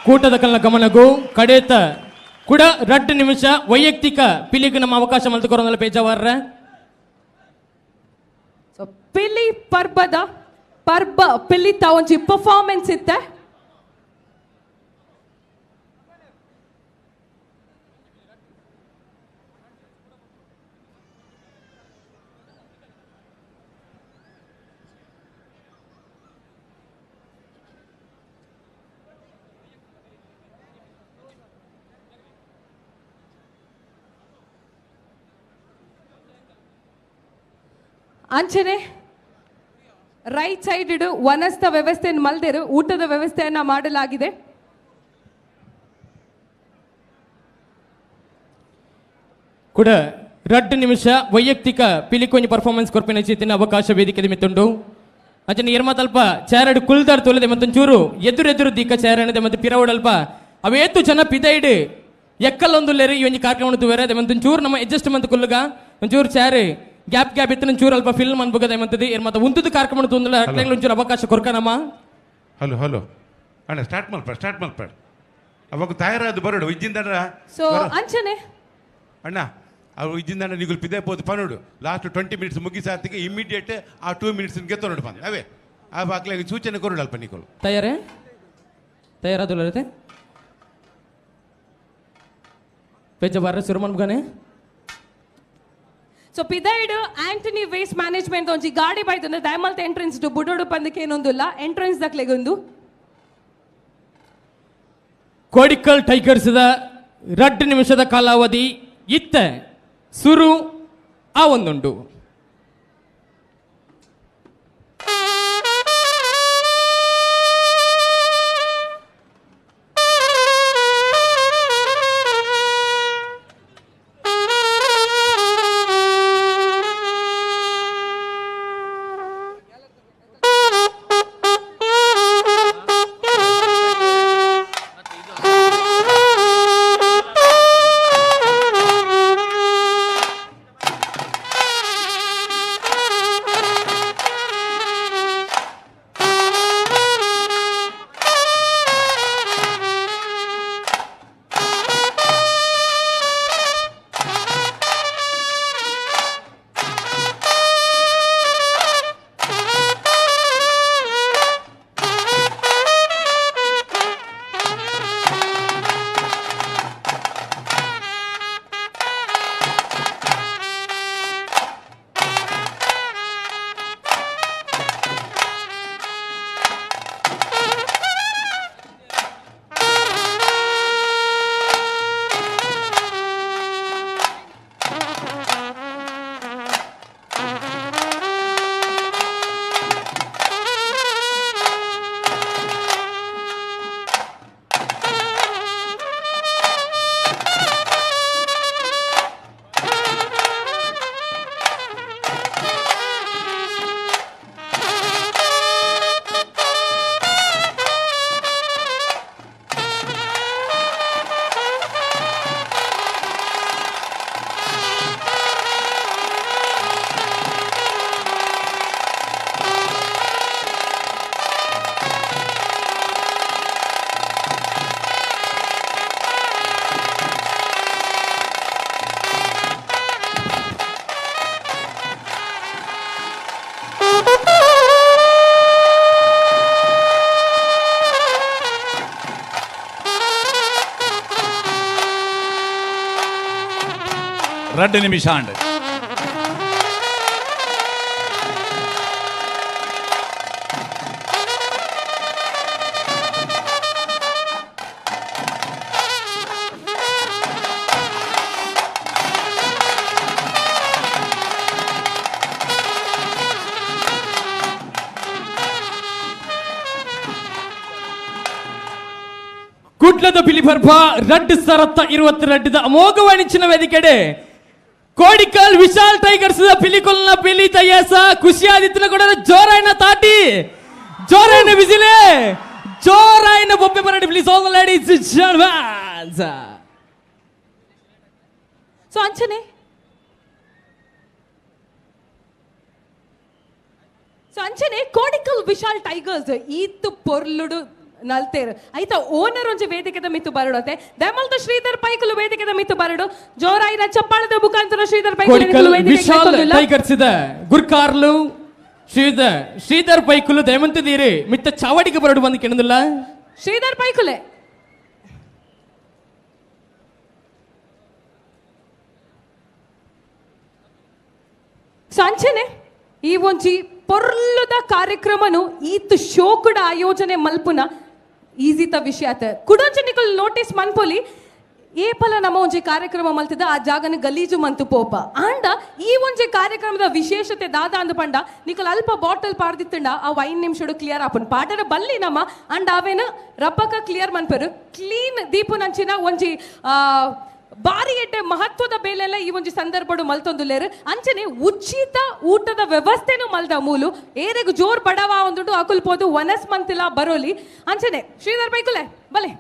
Speaker 11: ಕೂಟದ ಕಲ್ನ ಗಮನಗೂ ಕಡೇತ ಕೂಡ 2 ನಿಮಿಷ ವೈಯಕ್ತಿಕ ಪಿಲಿಗೆ ನಮ್ಮ ಅವಕಾಶ ಮಲ್ತುಕೊರೊಂದಲ ಪೇಜಾವರ್ರ.
Speaker 13: ಸೊ ಪಿಲಿ ಪರ್ಬದ ಪರ್ಬ ಪಿಲಿತ ಒಂಜಿ ಪರ್ಫಾರ್ಮೆನ್ಸ್ ಇತ್ತೆ. ಅಂಚನೆ ರೈಟ್ ಸೈಡ್ ಇಡು ವನಸ್ಥ ವ್ಯವಸ್ಥೆಯನ್ನು ಮಲ್ದೇರು ಊಟದ ವ್ಯವಸ್ಥೆಯನ್ನ ಮಾಡಲಾಗಿದೆ.
Speaker 11: ಕೂಡ 2 ನಿಮಿಷ ವೈಯಕ್ತಿಕ ಪಿಲಿಕೊಂಜಿ ಪರ್ಫಾರ್ಮೆನ್ಸ್ ಕೊರ್ಪಿನ ಚೇತಿನ ಅವಕಾಶ ವೇದಿಕೆ ಮಿತ್ತುಂಡು. ಅಂಚನೆ ಎರ್ಮತಲ್ಪ ಚೇರಡು ಕುಲ್ದಾರ್ ತೊಲದೆ ಮತ್ತು ಚೂರು ಎದುರೆದುರು ದೀಕ ಚೇರಣದೆ ಮತ್ತು ಪಿರವಡಲ್ಪ ಅವೇತು ಜನ ಪಿದೈಡು ಎಕ್ಕಲ್ಲೊಂದುಲ್ಲೇರು ಈ ಒಂಜಿ ಕಾರ್ಯಕ್ರಮ ತೂವೆರೆ ಅದೇ ಮತ್ತು ಚೂರು ನಮ್ಮ ಅಡ್ಜಸ್ಟ್ ಮಂತ್ ಕುಲ್ಲುಗ ಒಂಚೂರು chair gap gap ಇತ್ತು ಚೂರು ಅಲ್ಪ ಫಿಲ್ಮ್ ಅನ್ಬೋಗದೆ ಮಂತದಿ ಮತ್ತೆ ಉಂತದ ಕಾರ್ಯಕ್ರಮ ತೊಂದರೆ ಒಂಚೂರು ಅವಕಾಶ ಕೊರ್ಕನಮ್ಮ.
Speaker 14: ಹಲೋ ಹಲೋ ಅಣ್ಣ ಸ್ಟಾರ್ಟ್ ಮಲ್ಪ ಸ್ಟಾರ್ಟ್ ಮಲ್ಪ ಅವಾಗ ತಯಾರಾದ ಬರೋಡು ಇಜ್ಜಿಂದ
Speaker 13: ಸೊ ಅಂಚನೆ
Speaker 14: ಅಣ್ಣ ಅವು ಇಜ್ಜಿಂದ ನಿಗುಲ್ ಪಿದೆ ಪೋದು ಪನೋಡು ಲಾಸ್ಟ್ 20 ಮಿನಿಟ್ಸ್ ಮುಗಿಸಾತಿಗೆ ಇಮಿಡಿಯೇಟ್ ಆ 2 ಮಿನಿಟ್ಸ್ ಗೆತ್ತೋ ನೋಡು ಬಂದ ಅವೇ ಆ ಬಾಕ್ಲೆ ಸೂಚನೆ ಕೊರೋಡು ಅಲ್ಪ ನಿಕೋಲು
Speaker 11: ತಯಾರೇ ತಯಾರಾದುಲ್ಲರತೆ ಪೇಜ ಬಾರ ಸುರಮನ್ ಬಗನೆ.
Speaker 13: ಸೊ ಪಿದೈಡ್ Antony waste management ಒಂಜಿ ಗಾಡಿ ಬೈತಂದ್ರೆ ದಯಮಲ್ತ ಎಂಟ್ರೆನ್ಸ್ ಡು ಬುಡೋಡು ಪಂದಕ್ಕೆ ಏನೊಂದುಲ್ಲ ಎಂಟ್ರೆನ್ಸ್ ದಕ್ಲೆಗೊಂದು.
Speaker 11: ಕೋಡಿಕಲ್ ಟೈಗರ್ಸ್ 2 ನಿಮಿಷದ ಕಾಲಾವಧಿ ಇತ್ತ ಸುರು ಆ ಒಂದುಂಡು.
Speaker 6: 2 ನಿಮಿಷ ಆಂಡ್.
Speaker 11: ಕುಡ್ಲದ ಪಿಲಿಪರ್ಬ ರಡ್ಡು ಸರತ್ತ 22 ಅಮೋಘವಾಣಿಚ್ಚಿನ ವೇದಿಕೆಡೆ ಕೋಡಿಕಲ್ ವಿಶಾಲ್ ಟೈಗರ್ಸ್ ಪಿಲಿಕೊಲ್ನ ಪಿಲಿ ತಯ್ಯಾಸ ಖುಷಿಯಾದಿತ್ತಿನ ಕೂಡ ಜೋರಾಯಣ ತಾಟಿ ಜೋರಾಯಣ ಬಿಸಿಲೆ ಜೋರಾಯಣ ಬೊಬ್ಬೆ ಬರಡಿ. Please all the ladies gentlemen.
Speaker 13: So ಅಂಚನೆ ಸೊ ಅಂಚನೆ ಕೋಡಿಕಲ್ ವಿಶಾಲ್ ಟೈಗರ್ಸ್ ಈತ್ ಪೊರ್ಲುಡು ನಲ್ತೇರು ಐತ ಓನರ್ ಒಂಜಿ ವೇದಿಕೆದ ಮಿತ್ತು ಬರಡತೆ ದಮಲ್ದ ಶ್ರೀಧರ್ ಪೈಕುಲು ವೇದಿಕೆದ ಮಿತ್ತು ಬರಡು ಜೋರಾಯಿನ ಚಪ್ಪಾಳದ ಮುಖಾಂತರ ಶ್ರೀಧರ್ ಪೈಕುಲು
Speaker 11: ವಿಶಾಲ್ ಟೈಗರ್ಸ್ ಇದೆ ಗುರ್ಕಾರ್ಲು ಶ್ರೀಧರ್ ಪೈಕುಲು ದಯಮಂತಿದ್ದೀರಿ ಮಿತ್ತ ಚಾವಡಿಗೆ ಬರಡು ಬಂದು ಕೆಣದಿಲ್ಲ
Speaker 13: ಶ್ರೀಧರ್ ಪೈಕುಲೆ ಸಂಚನೆ ಈ ಒಂಜಿ ಪೊರ್ಲುದ ಕಾರ್ಯಕ್ರಮನು ಈತ್ ಶೋಕುಡ ಆಯೋಜನೆ ಮಲ್ಪುನ ಈಸಿತ ವಿಷಯ ಆತ ಕುಡೊಂಜಿ ನಿಕುಲ್ ನೋಟಿಸ್ ಮನ್ಪೊಲಿ ಏ ಫಲ ನಮ್ಮ ಒಂಜಿ ಕಾರ್ಯಕ್ರಮ ಮಲ್ತಿದ ಆ ಜಾಗನ ಗಲೀಜು ಮಂತು ಪೋಪ ಆಂಡ ಈ ಒಂಜಿ ಕಾರ್ಯಕ್ರಮದ ವಿಶೇಷತೆ ದಾದ ಅಂದ ಪಂಡ ನಿಕುಲ್ ಅಲ್ಪ ಬಾಟಲ್ ಪಾಡ್ದಿತ್ತಂಡ ಆ 5 ನಿಮಿಷಡು ಕ್ಲಿಯರ್ ಆಪುನ್ ಪಾಟರ ಬಲ್ಲಿ ನಮ್ಮ ಅಂಡ ಅವೇನ ರಬ್ಬಕ ಕ್ಲಿಯರ್ ಮನ್ಪೆರು ಕ್ಲೀನ್ ದೀಪುನಂಚಿನ ಒಂಜಿ ಬಾರಿ ಎಡ್ಡೆ ಮಹತ್ವದ ಬೇಲೆಲ್ಲ ಈ ಒಂಜಿ ಸಂದರ್ಭಡು ಮಲ್ತೊಂದುಲ್ಲೇರು ಅಂಚನೆ ಉಚಿತ ಊಟದ ವ್ಯವಸ್ಥೆನೂ ಮಲ್ದ ಮೂಲು ಏರೆಗ್ ಜೋರ್ ಬಡವ ಒಂದುಂಡು ಅಕುಲ್ ಪೋದು ವನಸ್ ಮಂತಿಲ ಬರೋಲಿ ಅಂಚನೆ ಶ್ರೀಧರ್ ಪೈಕುಲೆ ಬಲೆ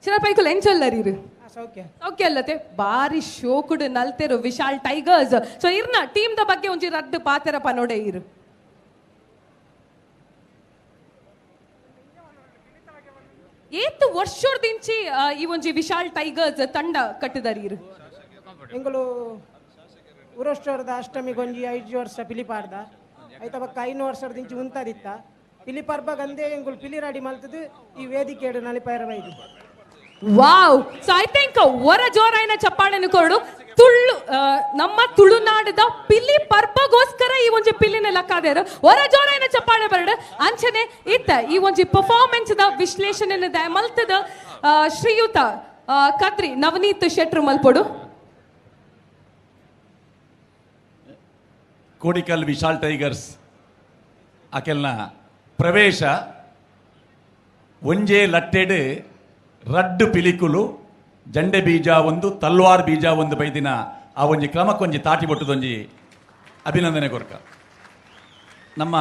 Speaker 13: ಶ್ರೀಧರ್ ಪೈಕುಲೆ ಎಂಚೊಲ್ಲರೀರು
Speaker 4: ಸೌಖ್ಯ
Speaker 13: ಸೌಖ್ಯ ಅಲ್ಲತೆ ಬಾರಿ ಶೋಕುಡು ನಲ್ತೆರು ವಿಶಾಲ್ ಟೈಗರ್ಸ್. ಸೊ ಇರ್ನ ಟೀಮ್ the ಬಗ್ಗೆ ಒಂಜಿ ರದ್ದು ಪಾತೆರ ಪನೋಡೆ ಇರು. ಏತ್ ವರ್ಷೋರ್ದಿಂಚಿ ಈ ಒಂಜಿ ವಿಶಾಲ್ ಟೈಗರ್ಸ್ ತಂಡ ಕಟ್ಟಿದಾರೀರು
Speaker 4: ಎಂಗಳು ಉರೋಷ್ಟರದ ಅಷ್ಟಮಿ ಗೊಂಜಿ 5 ವರ್ಷ ಪಿಲಿಪಾರ್ದ ಐತ ಬಕ್ಕ 5 ವರ್ಷದಿಂಚಿ ಉಂತಾದಿತ್ತ ಪಿಲಿಪರ್ಬ ಗಂದೆ ಎಂಗುಲು ಪಿಲಿರಾಡಿ ಮಲ್ತದು ಈ ವೇದಿಕೆ ನಲಿಪೈರ ಬೈದು.
Speaker 13: ವಾವ್. ಸೊ I think ವರ ಜೋರಾಯಿನ ಚಪ್ಪಾಳೆಯನ್ನು ಕೊರಡು ತುಳು ನಮ್ಮ ತುಳುನಾಡದ ಪಿಲಿ ಪರ್ಬಗೋಸ್ಕರ ಈ ಒಂಜಿ ಪಿಲಿನ ಲಕ್ಕಾದೇರು ವರ ಜೋರಾಯಿನ ಚಪ್ಪಾಳೆ ಬರಡು ಅಂಚನೆ ಇತ್ತ ಈ ಒಂಜಿ ಪರ್ಫಾರ್ಮೆನ್ಸ್ the ವಿಶ್ಲೇಷಣೆ ಮಲ್ತದ ಶ್ರೀಯುತ ಕದ್ರಿ ನವನೀತ್ ಶೆಟ್ರು ಮಲ್ಪೊಡು.
Speaker 6: ಕೋಡಿಕಲ್ ವಿಶಾಲ್ ಟೈಗರ್ಸ್ ಅಕೆಲ್ನ ಪ್ರವೇಶ ಒಂಜೇ ಲಟ್ಟೆಡ್ ರಡ್ಡು ಪಿಲಿಕುಲು ಜಂಡೆ ಬೀಜ ಒಂದು ತಲ್ವಾರ್ ಬೀಜ ಒಂದು ಬೈದಿನ ಆ ಒಂಜಿ ಕ್ರಮಕ್ಕೊಂಜಿ ತಾಟಿ ಬೊಟ್ಟುದೊಂಜಿ ಅಭಿನಂದನೆ ಕೊರ್ಕ. ನಮ್ಮ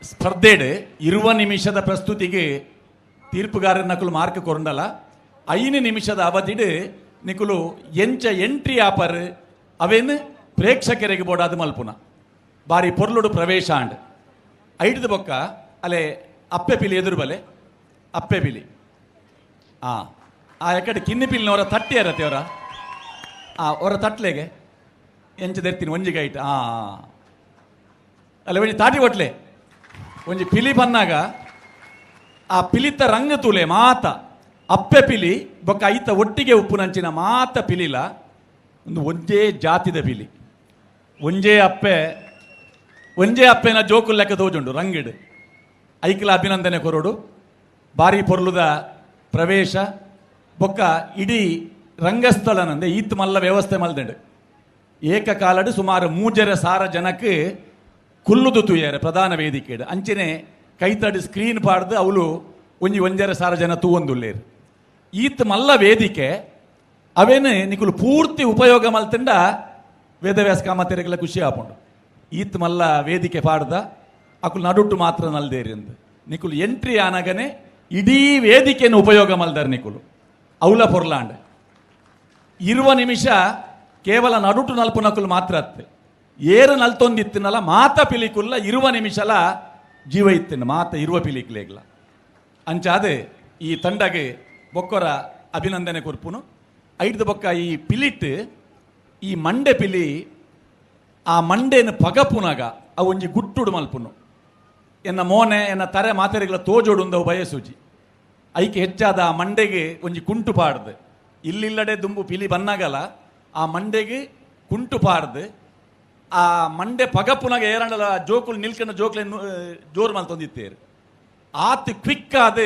Speaker 6: ಸ್ಪರ್ಧೆಡ್ 20 ನಿಮಿಷದ ಪ್ರಸ್ತುತಿಗೆ ತೀರ್ಪುಗಾರರ ನಕಲು ಮಾರ್ಕ್ ಕೊರಂಡಲ 5 ನಿಮಿಷದ ಅವಧಿಡ್ ನಿಕುಲು ಎಂಚ ಎಂಟ್ರಿ ಆಪರ್ ಅವೇನು ಪ್ರೇಕ್ಷಕರಿಗೆ ಬೋಡಾದ ಮಲ್ಪುನ ಬಾರಿ ಪೊರ್ಲುಡು ಪ್ರವೇಶ ಆಂಡ್ ಐಡ್ದು ಬೊಕ್ಕ ಅಲೆ ಅಪ್ಪೆ ಪಿಲಿ ಎದುರು ಬಲೆ ಅಪ್ಪೆ ಪಿಲಿ ಆ ಆ ಎಕಡೆ ಕಿನ್ನಿ ಪಿಲಿನವರ ತಟ್ಟಿ ಅರತೆ ಅವರ ಆ ಅವರ ತಟ್ಲೆಗೆ ಎಂಚ ದೆರ್ತೀನಿ ಒಂಜಿ ಗೈಟ್ ಆ ಅಲ್ಲ ಒಂಜಿ ತಾಟಿ ಒಟ್ಲೆ ಒಂಜಿ ಪಿಲಿ ಬನ್ನಾಗ ಆ ಪಿಲಿತ ರಂಗ ತೂಲೆ ಮಾತ ಅಪ್ಪೆ ಪಿಲಿ ಬೊಕ್ಕ ಐತ ಒಟ್ಟಿಗೆ ಉಪ್ಪುನಂಚಿನ ಮಾತ ಪಿಲಿಲ ಒಂದು ಒಂಜೇ ಜಾತಿದ ಪಿಲಿ ಒಂಜೇ ಅಪ್ಪೆ ಒಂಜೇ ಅಪ್ಪೆನ ಜೋಕುಲ್ ಲೆಕ್ಕ ತೋಜುಂಡು ರಂಗಿಡು ಐಕ್ಲ ಅಭಿನಂದನೆ ಕೊರಡು ಬಾರಿ ಪೊರ್ಲುದ ಪ್ರವೇಶ ಬೊಕ್ಕ ಇಡೀ ರಂಗಸ್ಥಳನಂದೆ ಈತ್ ಮಲ್ಲ ವ್ಯವಸ್ಥೆ ಮಲ್ದಂಡು ಏಕಕಾಲಡು ಸುಮಾರು 3,500 ಜನಕ್ಕೆ ಕುಲ್ಲುದು ತೂಯರೆ ಪ್ರಧಾನ ವೇದಿಕೆಡು ಅಂಚನೆ ಕೈತಡಿ ಸ್ಕ್ರೀನ್ ಪಾಡ್ದು ಅವಳು ಒಂಜಿ 1,500 ಜನ ತೂವೊಂದುಲ್ಲೇರು ಈತ್ ಮಲ್ಲ ವೇದಿಕೆ ಅವೇನು ನಿಕುಲು ಪೂರ್ತಿ ಉಪಯೋಗ ಮಲ್ತಂಡ ವೇದವ್ಯಾಸ ಕಾಮತೆರೆಗೆಲ್ಲ ಖುಷಿ ಆಪುಂಡು ಈತ್ ಮಲ್ಲ ವೇದಿಕೆ ಪಾಡ್ದ ಅಕುಲು ನಡುಟ್ಟು ಮಾತ್ರ ನಲ್ದೇರಿ ಅಂದು ನಿಕುಲು ಎಂಟ್ರಿ ಆನಗನೆ ಇಡೀ ವೇದಿಕೆಯನ್ನು ಉಪಯೋಗ ಮಲ್ದಾರ್ ನಿಕುಲು ಅವಲ ಪೊರ್ಲಾಂಡ್ 20 ನಿಮಿಷ ಕೇವಲ ನಡುಟು ನಲ್ಪು ನಕುಲು ಮಾತ್ರ ಅತ್ತೆ ಏರು ನಲ್ತೊಂದಿತ್ತಿನಲ್ಲ ಮಾತ ಪಿಲಿಕುಲ್ಲ 20 ನಿಮಿಷಲ ಜೀವ ಇತ್ತಿನ ಮಾತ 20 ಪಿಲಿಕ್ಲೇಗ್ಲ ಅಂಚಾದೆ ಈ ತಂಡಗೆ ಬೊಕ್ಕೊರ ಅಭಿನಂದನೆ ಕೊರ್ಪುನು. ಐಡ್ದು ಬೊಕ್ಕ ಈ ಪಿಲಿಟ್ ಈ ಮಂಡೆ ಪಿಲಿ ಆ ಮಂಡೆನ ಪಗಪುನಾಗ ಅವು ಒಂಜಿ ಗುಟ್ಟುಡು ಮಲ್ಪುನು ಎನ್ನ ಮೋನೆ ಎನ್ನ ತರೆ ಮಾತೆರೆಗಳ ತೋಜೋಡುಂದವು ಬಯಸೂಜಿ ಐಕೆ ಹೆಚ್ಚಾದ ಆ ಮಂಡೆಗೆ ಒಂಜಿ ಕುಂಟು ಪಾಡ್ದು ಇಲ್ಲಿಲ್ಲಡೆ ದುಂಬು ಪಿಲಿ ಬನ್ನಾಗಲ್ಲ ಆ ಮಂಡೆಗೆ ಕುಂಟು ಪಾರ್ದು ಆ ಮಂಡೆ ಪಗಪುನಾಗ ಏರಂಡಲ ಜೋಕುಲು ನಿಲ್ಕಂಡ ಜೋಕ್ಲೆ ಜೋರು ಮಲ್ತೊಂದಿತ್ತೇರು. ಆತ್ ಕ್ವಿಕ್ ಆದ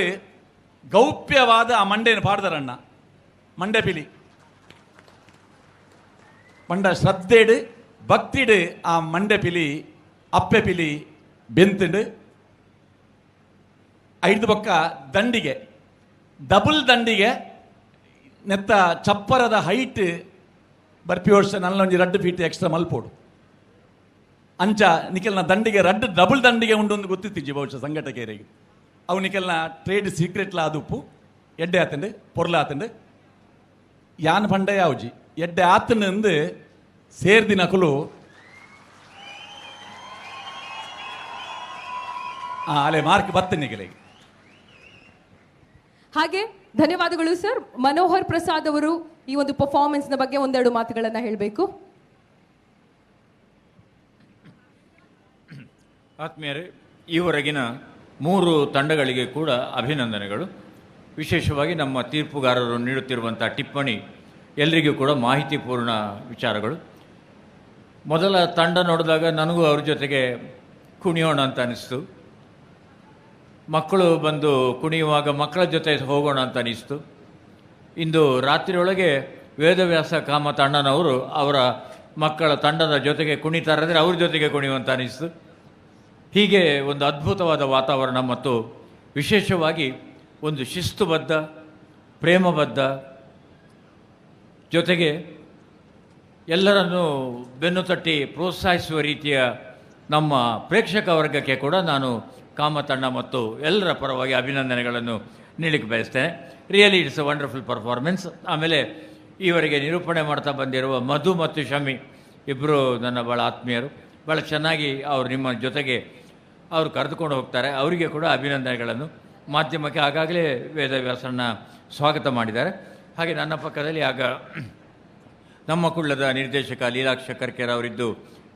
Speaker 6: ಗೌಪ್ಯವಾದ ಆ ಮಂಡೆಯನ್ನು ಪಾಡ್ದಾರಣ್ಣ ಮಂಡೆ ಪಿಲಿ ಪಂಡ ಶ್ರದ್ಧೆಡು ಭಕ್ತಿಡು ಆ ಮಂಡೆ ಪಿಲಿ ಅಪ್ಪೆ ಪಿಲಿ ಬೆಂತುಂಡು. ಐದು ಬೊಕ್ಕ ದಂಡಿಗೆ ಡಬಲ್ ದಂಡಿಗೆ ನೆತ್ತ ಚಪ್ಪರದ ಹೈಟ್ ಬರ್ಪಿ ವರ್ಷ ನಲ್ಲೊಂಜಿ ರಡ್ಡು ಫೀಟ್ ಎಕ್ಸ್ಟ್ರಾ ಮಲ್ಪೋಡು. ಅಂಚ ನಿಖಲ್ನ ದಂಡಿಗೆ ರಡ್ಡು ಡಬಲ್ ದಂಡಿಗೆ ಉಂಡು ಒಂದು ಗೊತ್ತಿತ್ತಿಜ್ಜಿ ಬಹುಶಃ ಸಂಘಟಕರಿಗೆ. ಅವು ನಿಖಲ್ನ ಟ್ರೇಡ್ ಸೀಕ್ರೆಟ್ಲ ಆದುಪ್ಪು ಎಡ್ಡೆ ಆತಂಡು ಪೊರ್ಲ ಆತಂಡು ಯಾನ್ ಪಂಡ ಯಾವ್ಜಿ ಎಡ್ಡೆ ಆತನಂದು ಸೇರ್ದಿನಕುಲು ಅಲೆ ಮಾರ್ಕ್ ಬತ್ತ ನಿಖಲಿಗೆ.
Speaker 13: ಹಾಗೆ ಧನ್ಯವಾದಗಳು ಸರ್. ಮನೋಹರ್ ಪ್ರಸಾದ್ ಅವರು ಈ ಒಂದು ಪರ್ಫಾರ್ಮೆನ್ಸ್ ನ ಬಗ್ಗೆ ಒಂದೆರಡು ಮಾತುಗಳನ್ನ ಹೇಳಬೇಕು.
Speaker 5: ಆತ್ಮೀಯರೇ, ಈವರೆಗಿನ 3 ತಂಡಗಳಿಗೆ ಕೂಡ ಅಭಿನಂದನೆಗಳು. ವಿಶೇಷವಾಗಿ ನಮ್ಮ ತೀರ್ಪುಗಾರರು ನೀಡುತ್ತಿರುವಂಥ ಟಿಪ್ಪಣಿ ಎಲ್ಲರಿಗೂ ಕೂಡ ಮಾಹಿತಿಪೂರ್ಣ ವಿಚಾರಗಳು. ಮೊದಲ ತಂಡ ನೋಡಿದಾಗ ನನಗೂ ಅವ್ರ ಜೊತೆಗೆ ಕುಣಿಯೋಣ ಅಂತ ಅನಿಸ್ತು. ಮಕ್ಕಳು ಬಂದು ಕುಣಿಯುವಾಗ ಮಕ್ಕಳ ಜೊತೆ ಹೋಗೋಣ ಅಂತ ಅನಿಸ್ತು. ಇಂದು ರಾತ್ರಿಯೊಳಗೆ ವೇದವ್ಯಾಸ ಕಾಮತ್ ಅಣ್ಣನವರು ಅವರ ಮಕ್ಕಳ ತಂಡದ ಜೊತೆಗೆ ಕುಣಿತಾರಂದರೆ ಅವ್ರ ಜೊತೆಗೆ ಕುಣಿಯುವಂತ ಅನಿಸ್ತು. ಹೀಗೆ ಒಂದು ಅದ್ಭುತವಾದ ವಾತಾವರಣ ಮತ್ತು ವಿಶೇಷವಾಗಿ ಒಂದು ಶಿಸ್ತುಬದ್ಧ, ಪ್ರೇಮಬದ್ಧ, ಜೊತೆಗೆ ಎಲ್ಲರನ್ನೂ ಬೆನ್ನು ತಟ್ಟಿ ಪ್ರೋತ್ಸಾಹಿಸುವ ರೀತಿಯ ನಮ್ಮ ಪ್ರೇಕ್ಷಕ ವರ್ಗಕ್ಕೆ ಕೂಡ ನಾನು ಕಾಮತಣ್ಣ ಮತ್ತು ಎಲ್ಲರ ಪರವಾಗಿ ಅಭಿನಂದನೆಗಳನ್ನು ನೀಡಲಿಕ್ಕೆ ಬಯಸ್ತೇನೆ. Really it's a wonderful performance. ಆಮೇಲೆ ಈವರೆಗೆ ನಿರೂಪಣೆ ಮಾಡ್ತಾ ಬಂದಿರುವ ಮಧು ಮತ್ತು ಶಮಿ ಇಬ್ಬರು ನನ್ನ ಭಾಳ ಆತ್ಮೀಯರು. ಭಾಳ ಚೆನ್ನಾಗಿ ಅವರು ನಿಮ್ಮ ಜೊತೆಗೆ ಅವರು ಕರೆದುಕೊಂಡು ಹೋಗ್ತಾರೆ. ಅವರಿಗೆ ಕೂಡ ಅಭಿನಂದನೆಗಳನ್ನು. ಮಾಧ್ಯಮಕ್ಕೆ ಆಗಾಗಲೇ ವೇದವ್ಯಾಸಣ್ಣ ಸ್ವಾಗತ ಮಾಡಿದ್ದಾರೆ. ಹಾಗೆ ನನ್ನ ಪಕ್ಕದಲ್ಲಿ ಆಗ ನಮ್ಮ ಕುಳ್ಳದ ನಿರ್ದೇಶಕ ಲೀಲಾಕ್ಷ ಕರ್ಕೇರ್ ಅವರಿದ್ದು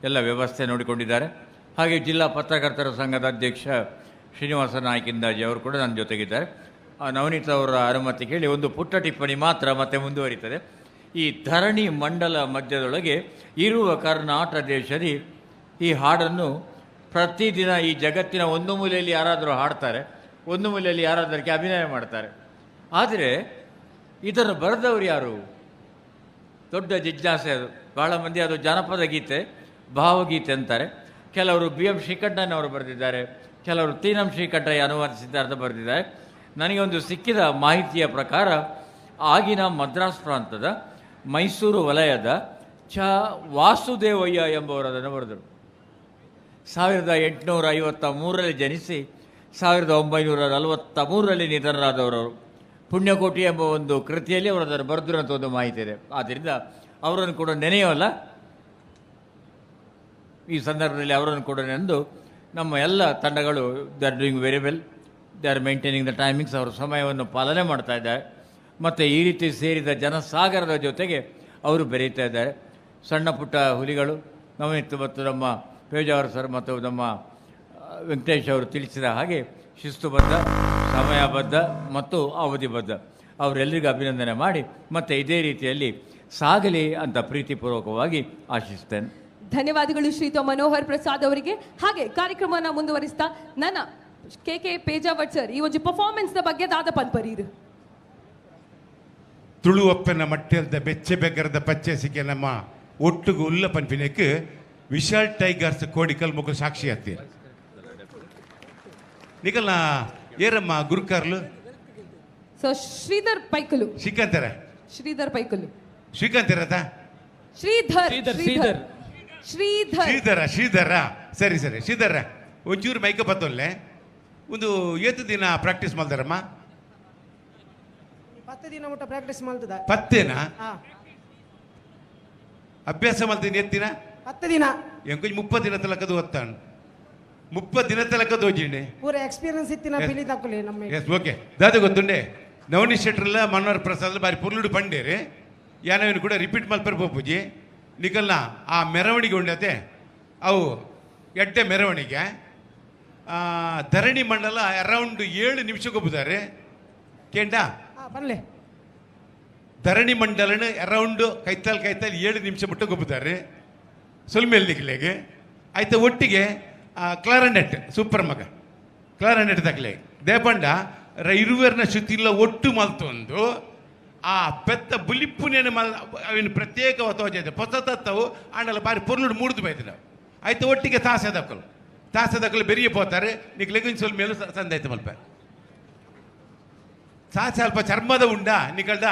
Speaker 5: ಎಲ್ಲ ವ್ಯವಸ್ಥೆ ನೋಡಿಕೊಂಡಿದ್ದಾರೆ. ಹಾಗೆ ಜಿಲ್ಲಾ ಪತ್ರಕರ್ತರ ಸಂಘದ ಅಧ್ಯಕ್ಷ ಶ್ರೀನಿವಾಸ ನಾಯ್ಕ ಇಂದಾಜಿ ಅವರು ಕೂಡ ನನ್ನ ಜೊತೆಗಿದ್ದಾರೆ. ನವನೀತ್ ಅವರ ಅನುಮತಿ ಕೇಳಿ ಒಂದು ಪುಟ್ಟ ಟಿಪ್ಪಣಿ ಮಾತ್ರ ಮತ್ತೆ ಮುಂದುವರಿತದೆ. ಈ ಧರಣಿ ಮಂಡಲ ಮಧ್ಯದೊಳಗೆ ಇರುವ ಕರ್ನಾಟಕ ದೇಶದಿ ಈ ಹಾಡನ್ನು ಪ್ರತಿದಿನ ಈ ಜಗತ್ತಿನ ಒಂದು ಮೂಲೆಯಲ್ಲಿ ಯಾರಾದರೂ ಹಾಡ್ತಾರೆ, ಒಂದು ಮೂಲೆಯಲ್ಲಿ ಯಾರಾದರಕ್ಕೆ ಅಭಿನಯ ಮಾಡ್ತಾರೆ. ಆದರೆ ಇದನ್ನು ಬರೆದವರು ಯಾರು? ದೊಡ್ಡ ಜಿಜ್ಞಾಸೆ ಅದು. ಭಾಳ ಮಂದಿ ಅದು ಜಾನಪದ ಗೀತೆ, ಭಾವಗೀತೆ ಅಂತಾರೆ. ಕೆಲವರು ಬಿ ಎಂ ಶ್ರೀಕಂಠಯ್ಯನವರು ಬರೆದಿದ್ದಾರೆ, ಕೆಲವರು ತಿ ನಂ ಶ್ರೀಕಂಠಯ್ಯ ಅನುವಾದಿಸಿದ್ದಾರೆ ಅಂತ ಬರೆದಿದ್ದಾರೆ. ನನಗೆ ಒಂದು ಸಿಕ್ಕಿದ ಮಾಹಿತಿಯ ಪ್ರಕಾರ ಆಗಿನ ಮದ್ರಾಸ್ ಪ್ರಾಂತದ ಮೈಸೂರು ವಲಯದ ಚ ವಾಸುದೇವಯ್ಯ ಎಂಬುವರು ಅದನ್ನು ಬರೆದರು. 1853 ಜನಿಸಿ 1943 ನಿಧನರಾದವರವರು. ಪುಣ್ಯಕೋಟಿ ಎಂಬ ಒಂದು ಕೃತಿಯಲ್ಲಿ ಅವರು ಅದನ್ನು ಬರೆದರು ಅಂತ ಒಂದು ಮಾಹಿತಿ ಇದೆ. ಆದ್ದರಿಂದ ಅವರನ್ನು ಕೂಡ ನೆನೆಯೋಲ್ಲ ಈ ಸಂದರ್ಭದಲ್ಲಿ, ಅವರನ್ನು ಕೂಡ ನೆನೆದು ನಮ್ಮ ಎಲ್ಲ ತಂಡಗಳು they are doing very well, they are maintaining the timings. ಅವರು ಸಮಯವನ್ನು ಪಾಲನೆ ಮಾಡ್ತಾ ಇದ್ದಾರೆ. ಮತ್ತು ಈ ರೀತಿ ಸೇರಿದ ಜನಸಾಗರದ ಜೊತೆಗೆ ಅವರು ಬೆರೆಯುತ್ತಾ ಇದ್ದಾರೆ. ಸಣ್ಣ ಪುಟ್ಟ ಹುಲಿಗಳು ನವನೀತ್ ಮತ್ತು ನಮ್ಮ ಪೇಜಾವರ್ ಸರ್ ಮತ್ತು ನಮ್ಮ ವೆಂಕಟೇಶ್ ಅವರು ತಿಳಿಸಿದ ಹಾಗೆ ಶಿಸ್ತುಬದ್ಧ, ಸಮಯಬದ್ಧ ಮತ್ತು ಅವಧಿಬದ್ಧ. ಅವರೆಲ್ಲರಿಗೂ ಅಭಿನಂದನೆ ಮಾಡಿ ಮತ್ತು ಇದೇ ರೀತಿಯಲ್ಲಿ ಸಾಗಲಿ ಅಂತ ಪ್ರೀತಿಪೂರ್ವಕವಾಗಿ ಆಶಿಸ್ತೇನೆ.
Speaker 13: ಧನ್ಯವಾದಗಳು ಶ್ರೀಯುತ ಮನೋಹರ್ ಪ್ರಸಾದ್ ಅವರಿಗೆ. ಹಾಗೆ ಕಾರ್ಯಕ್ರಮವನ್ನು ಮುಂದುವರಿಸ್ತಾ ನನ್ನ ಕೆ ಕೆ ಪೇಜಾವಟ್ ಸರ್ ಈ ಒಂದು ಪರ್ಫಾರ್ಮೆನ್ಸ್ ಬಗ್ಗೆ ದಾದ ಪನ್ಪರೀರು.
Speaker 14: ತುಳುವಪ್ಪನ ಮಟ್ಟೆಲ್ದ ಬೆಚ್ಚೆ ಬೆಗ್ಗರದ ಪಚ್ಚೆಸಿಕೆ ನಮ್ಮ ಒಟ್ಟುಗು ಉಲ್ಲ ಪನ್ಪಿನಕ್ಕೆ ವಿಶಾಲ್ ಟೈಗರ್ಸ್ ಕೋಡಿಕಲ್ ಮುಖ ಸಾಕ್ಷಿ ಆತ್ತೀರ. ನಿಕಲ್ನ ಏರಮ್ಮ ಗುರುಕಾರ್ಲು
Speaker 13: ಸೊ ಶ್ರೀಧರ್ ಪೈಕಲು,
Speaker 14: ಶ್ರೀಕಾಂತರ,
Speaker 13: ಶ್ರೀಧರ್ ಪೈಕಲು,
Speaker 14: ಶ್ರೀಕಾಂತರತ,
Speaker 13: ಶ್ರೀಧರ್ ಶ್ರೀಧರ್ ಶ್ರೀಧರ್
Speaker 14: ಶ್ರೀಧರ ಶ್ರೀಧರ ಸರಿ ಸರಿ ಶ್ರೀಧರ ಒಂಚೂರು ಮೈಕ ಬತ್ತೊಲ್ಲೆ ಒಂದು ಏತು ದಿನ ಪ್ರಾಕ್ಟೀಸ್ ಮಾಡ್ತಾರಮ್ಮ?
Speaker 4: 10 ದಿನ ಮುಟ್ಟ ಪ್ರಾಕ್ಟೀಸ್ ಮಾಡ್ತದ.
Speaker 14: ಪತ್ತೇನಾ ಅಭ್ಯಾಸ ಮಾಡ್ತೀನಿ ಎತ್ತಿನ
Speaker 4: 10 ದಿನ
Speaker 14: ಎಂಕೊಂಚ 30 ದಿನ ತಲಕದು ಒತ್ತಾನು 30 ದಿನ ತಲಕ ದೋಜಿಂಡೆ
Speaker 4: ಪೂರ ಎಕ್ಸ್ಪೀರಿಯನ್ಸ್ ಇತ್ತಿನ ಪಿಲಿ ತಕ್ಕಲಿ ನಮ್ಮ.
Speaker 14: ಎಸ್ ಓಕೆ ದಾದ ಗೊತ್ತುಂಡೆ ನವನೀಶ್ ಶೆಟ್ರಲ್ಲ ಮನೋಹರ್ ಪ್ರಸಾದ್ ಬಾರಿ ಪುರ್ಲುಡು ಪಂಡೇರಿ ಯಾನವೇನು ಕೂಡ ರಿಪೀಟ್ ಮಲ್ಪರ್ ಪೋಪುಜಿ ನಿಕಲ್ನ ಆ ಮೆರವಣಿಗೆ ಉಂಡತೆ ಅವು ಎಡ್ಡೆ ಮೆರವಣಿಗೆ ಧರಣಿ ಮಂಡಲ ಅರೌಂಡ್ 7 ನಿಮಿಷಕ್ಕೆ ಒಬ್ಬುತ್ತಾರೆ ಕೇಂಡ
Speaker 4: ಬನ್ಲೆ.
Speaker 14: ಧರಣಿ ಮಂಡಲನ ಅರೌಂಡ್ ಕೈತಾಲ್ ಕೈತಾಲ್ 7 ನಿಮಿಷ ಮುಟ್ಟ ಗೊಬ್ಬುತ್ತಾರೆ ಸೊಲ್ಮೆಲ್ಲಿಗೆ ಆಯ್ತು. ಒಟ್ಟಿಗೆ ಕ್ಲಾರನೆಟ್ ಸೂಪರ್ ಮಗ ಕ್ಲಾರನೆಟ್ ತಕ್ಲೆ ದೇಪಂಡ ಇರುವೆರ್ನ ಶ್ರುತಿಲ್ಲ ಒಟ್ಟು ಮಲ್ತೊಂದು ಆ ಪೆತ್ತ ಬುಲಿಪ್ಪುನೇನು ಮಲ್ ಅವಿನ ಪ್ರತ್ಯೇಕ ತೋಜ ಪೊಸ ತತ್ತವು ಆಂಡಲ ಬಾರಿ ಪೊರ್ಲುಡು ಮೂಡ್ದು ಬೈದು ನಾವು. ಆಯ್ತು ಒಟ್ಟಿಗೆ ತಾಸೆ ದಕ್ಕಲು ತಾಸೆ ದಕ್ಕಲು ಬೆರಿಯ ಪೋತಾರೆ ನಿಕ್ಲೆಗಿನ ಸ್ವಲ್ಪ ಮೇಲೂ ಸಂದಾಯ್ತು ಮಲ್ಪ ಸಾಸೆ ಅಲ್ಪ ಚರ್ಮದ ಉಂಡ ನಿಕಲ್ದ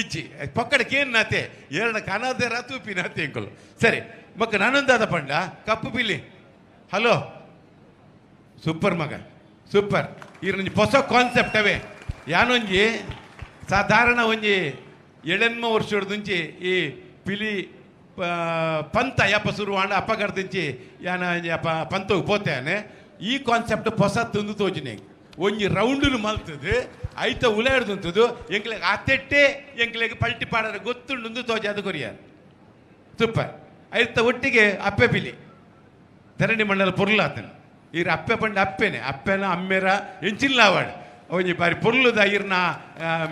Speaker 14: ಇಜ್ಜಿ ಪಕ್ಕಡಕ್ಕೇನು ನಾತೆ ಏರಣ ಕನದೇರ ತೂಪಿ ನಾತೆ ಎಂಕಲು ಸರಿ ಮಕ್ಕ ನಾನೊಂದಾದ ಪಂಡ ಕಪ್ಪು ಬಿಲ್ಲಿ ಹಲೋ ಸೂಪರ್ ಮಗ ಸೂಪರ್ ಈರೊಂಜಿ ಹೊಸ ಕಾನ್ಸೆಪ್ಟ್ ಅವೇ ಯಾನೊಂಜಿ ಸಾಧಾರಣ ಒಂಜಿ 7 ವರ್ಷದಂಚಿ ಈ ಪಿಲಿ ಪಂತ ಯಪ್ಪ ಶುರುವಾಂಡ ಅಪ್ಪಗರ್ದಿಂಚಿ ಯಾನ ಅಪ್ಪ ಪಂತೋಗಿ ಪೋತೇನೆ ಈ ಕಾನ್ಸೆಪ್ಟ್ ಹೊಸ ತಂದು ತೋಜಿನಿ ಒಂಜಿ ರೌಂಡುನು ಮಲ್ತದು ಐತ ಉಲಾಡ್ದುಂತದು ಎಂಕ್ಲೆಗ್ ಆತೆಟ್ಟೆ ಎಂಕ್ಲೆಗ್ ಪಲ್ಟಿ ಪಾಡರ ಗೊತ್ತುಂಡು ತೋಜಾದ ಕೊರಿಯಾರ ಸೂಪರ್. ಐತ ಒಟ್ಟಿಗೆ ಅಪ್ಪೆ ಪಿಲಿ ಧರಣಿ ಮಂಡಲ ಪೊರ್ಲಾತನು ಈರ ಅಪ್ಪೆ ಪಂಡ ಅಪ್ಪೆನೆ ಅಪ್ಪೆನ ಅಮ್ಮೆರ ಎಂಚಿಲ್ಲ ಅವಾಡ್ ಒಂಜಿ ಬಾರಿ ಪೊರ್ಲುದ ಈರ್ನ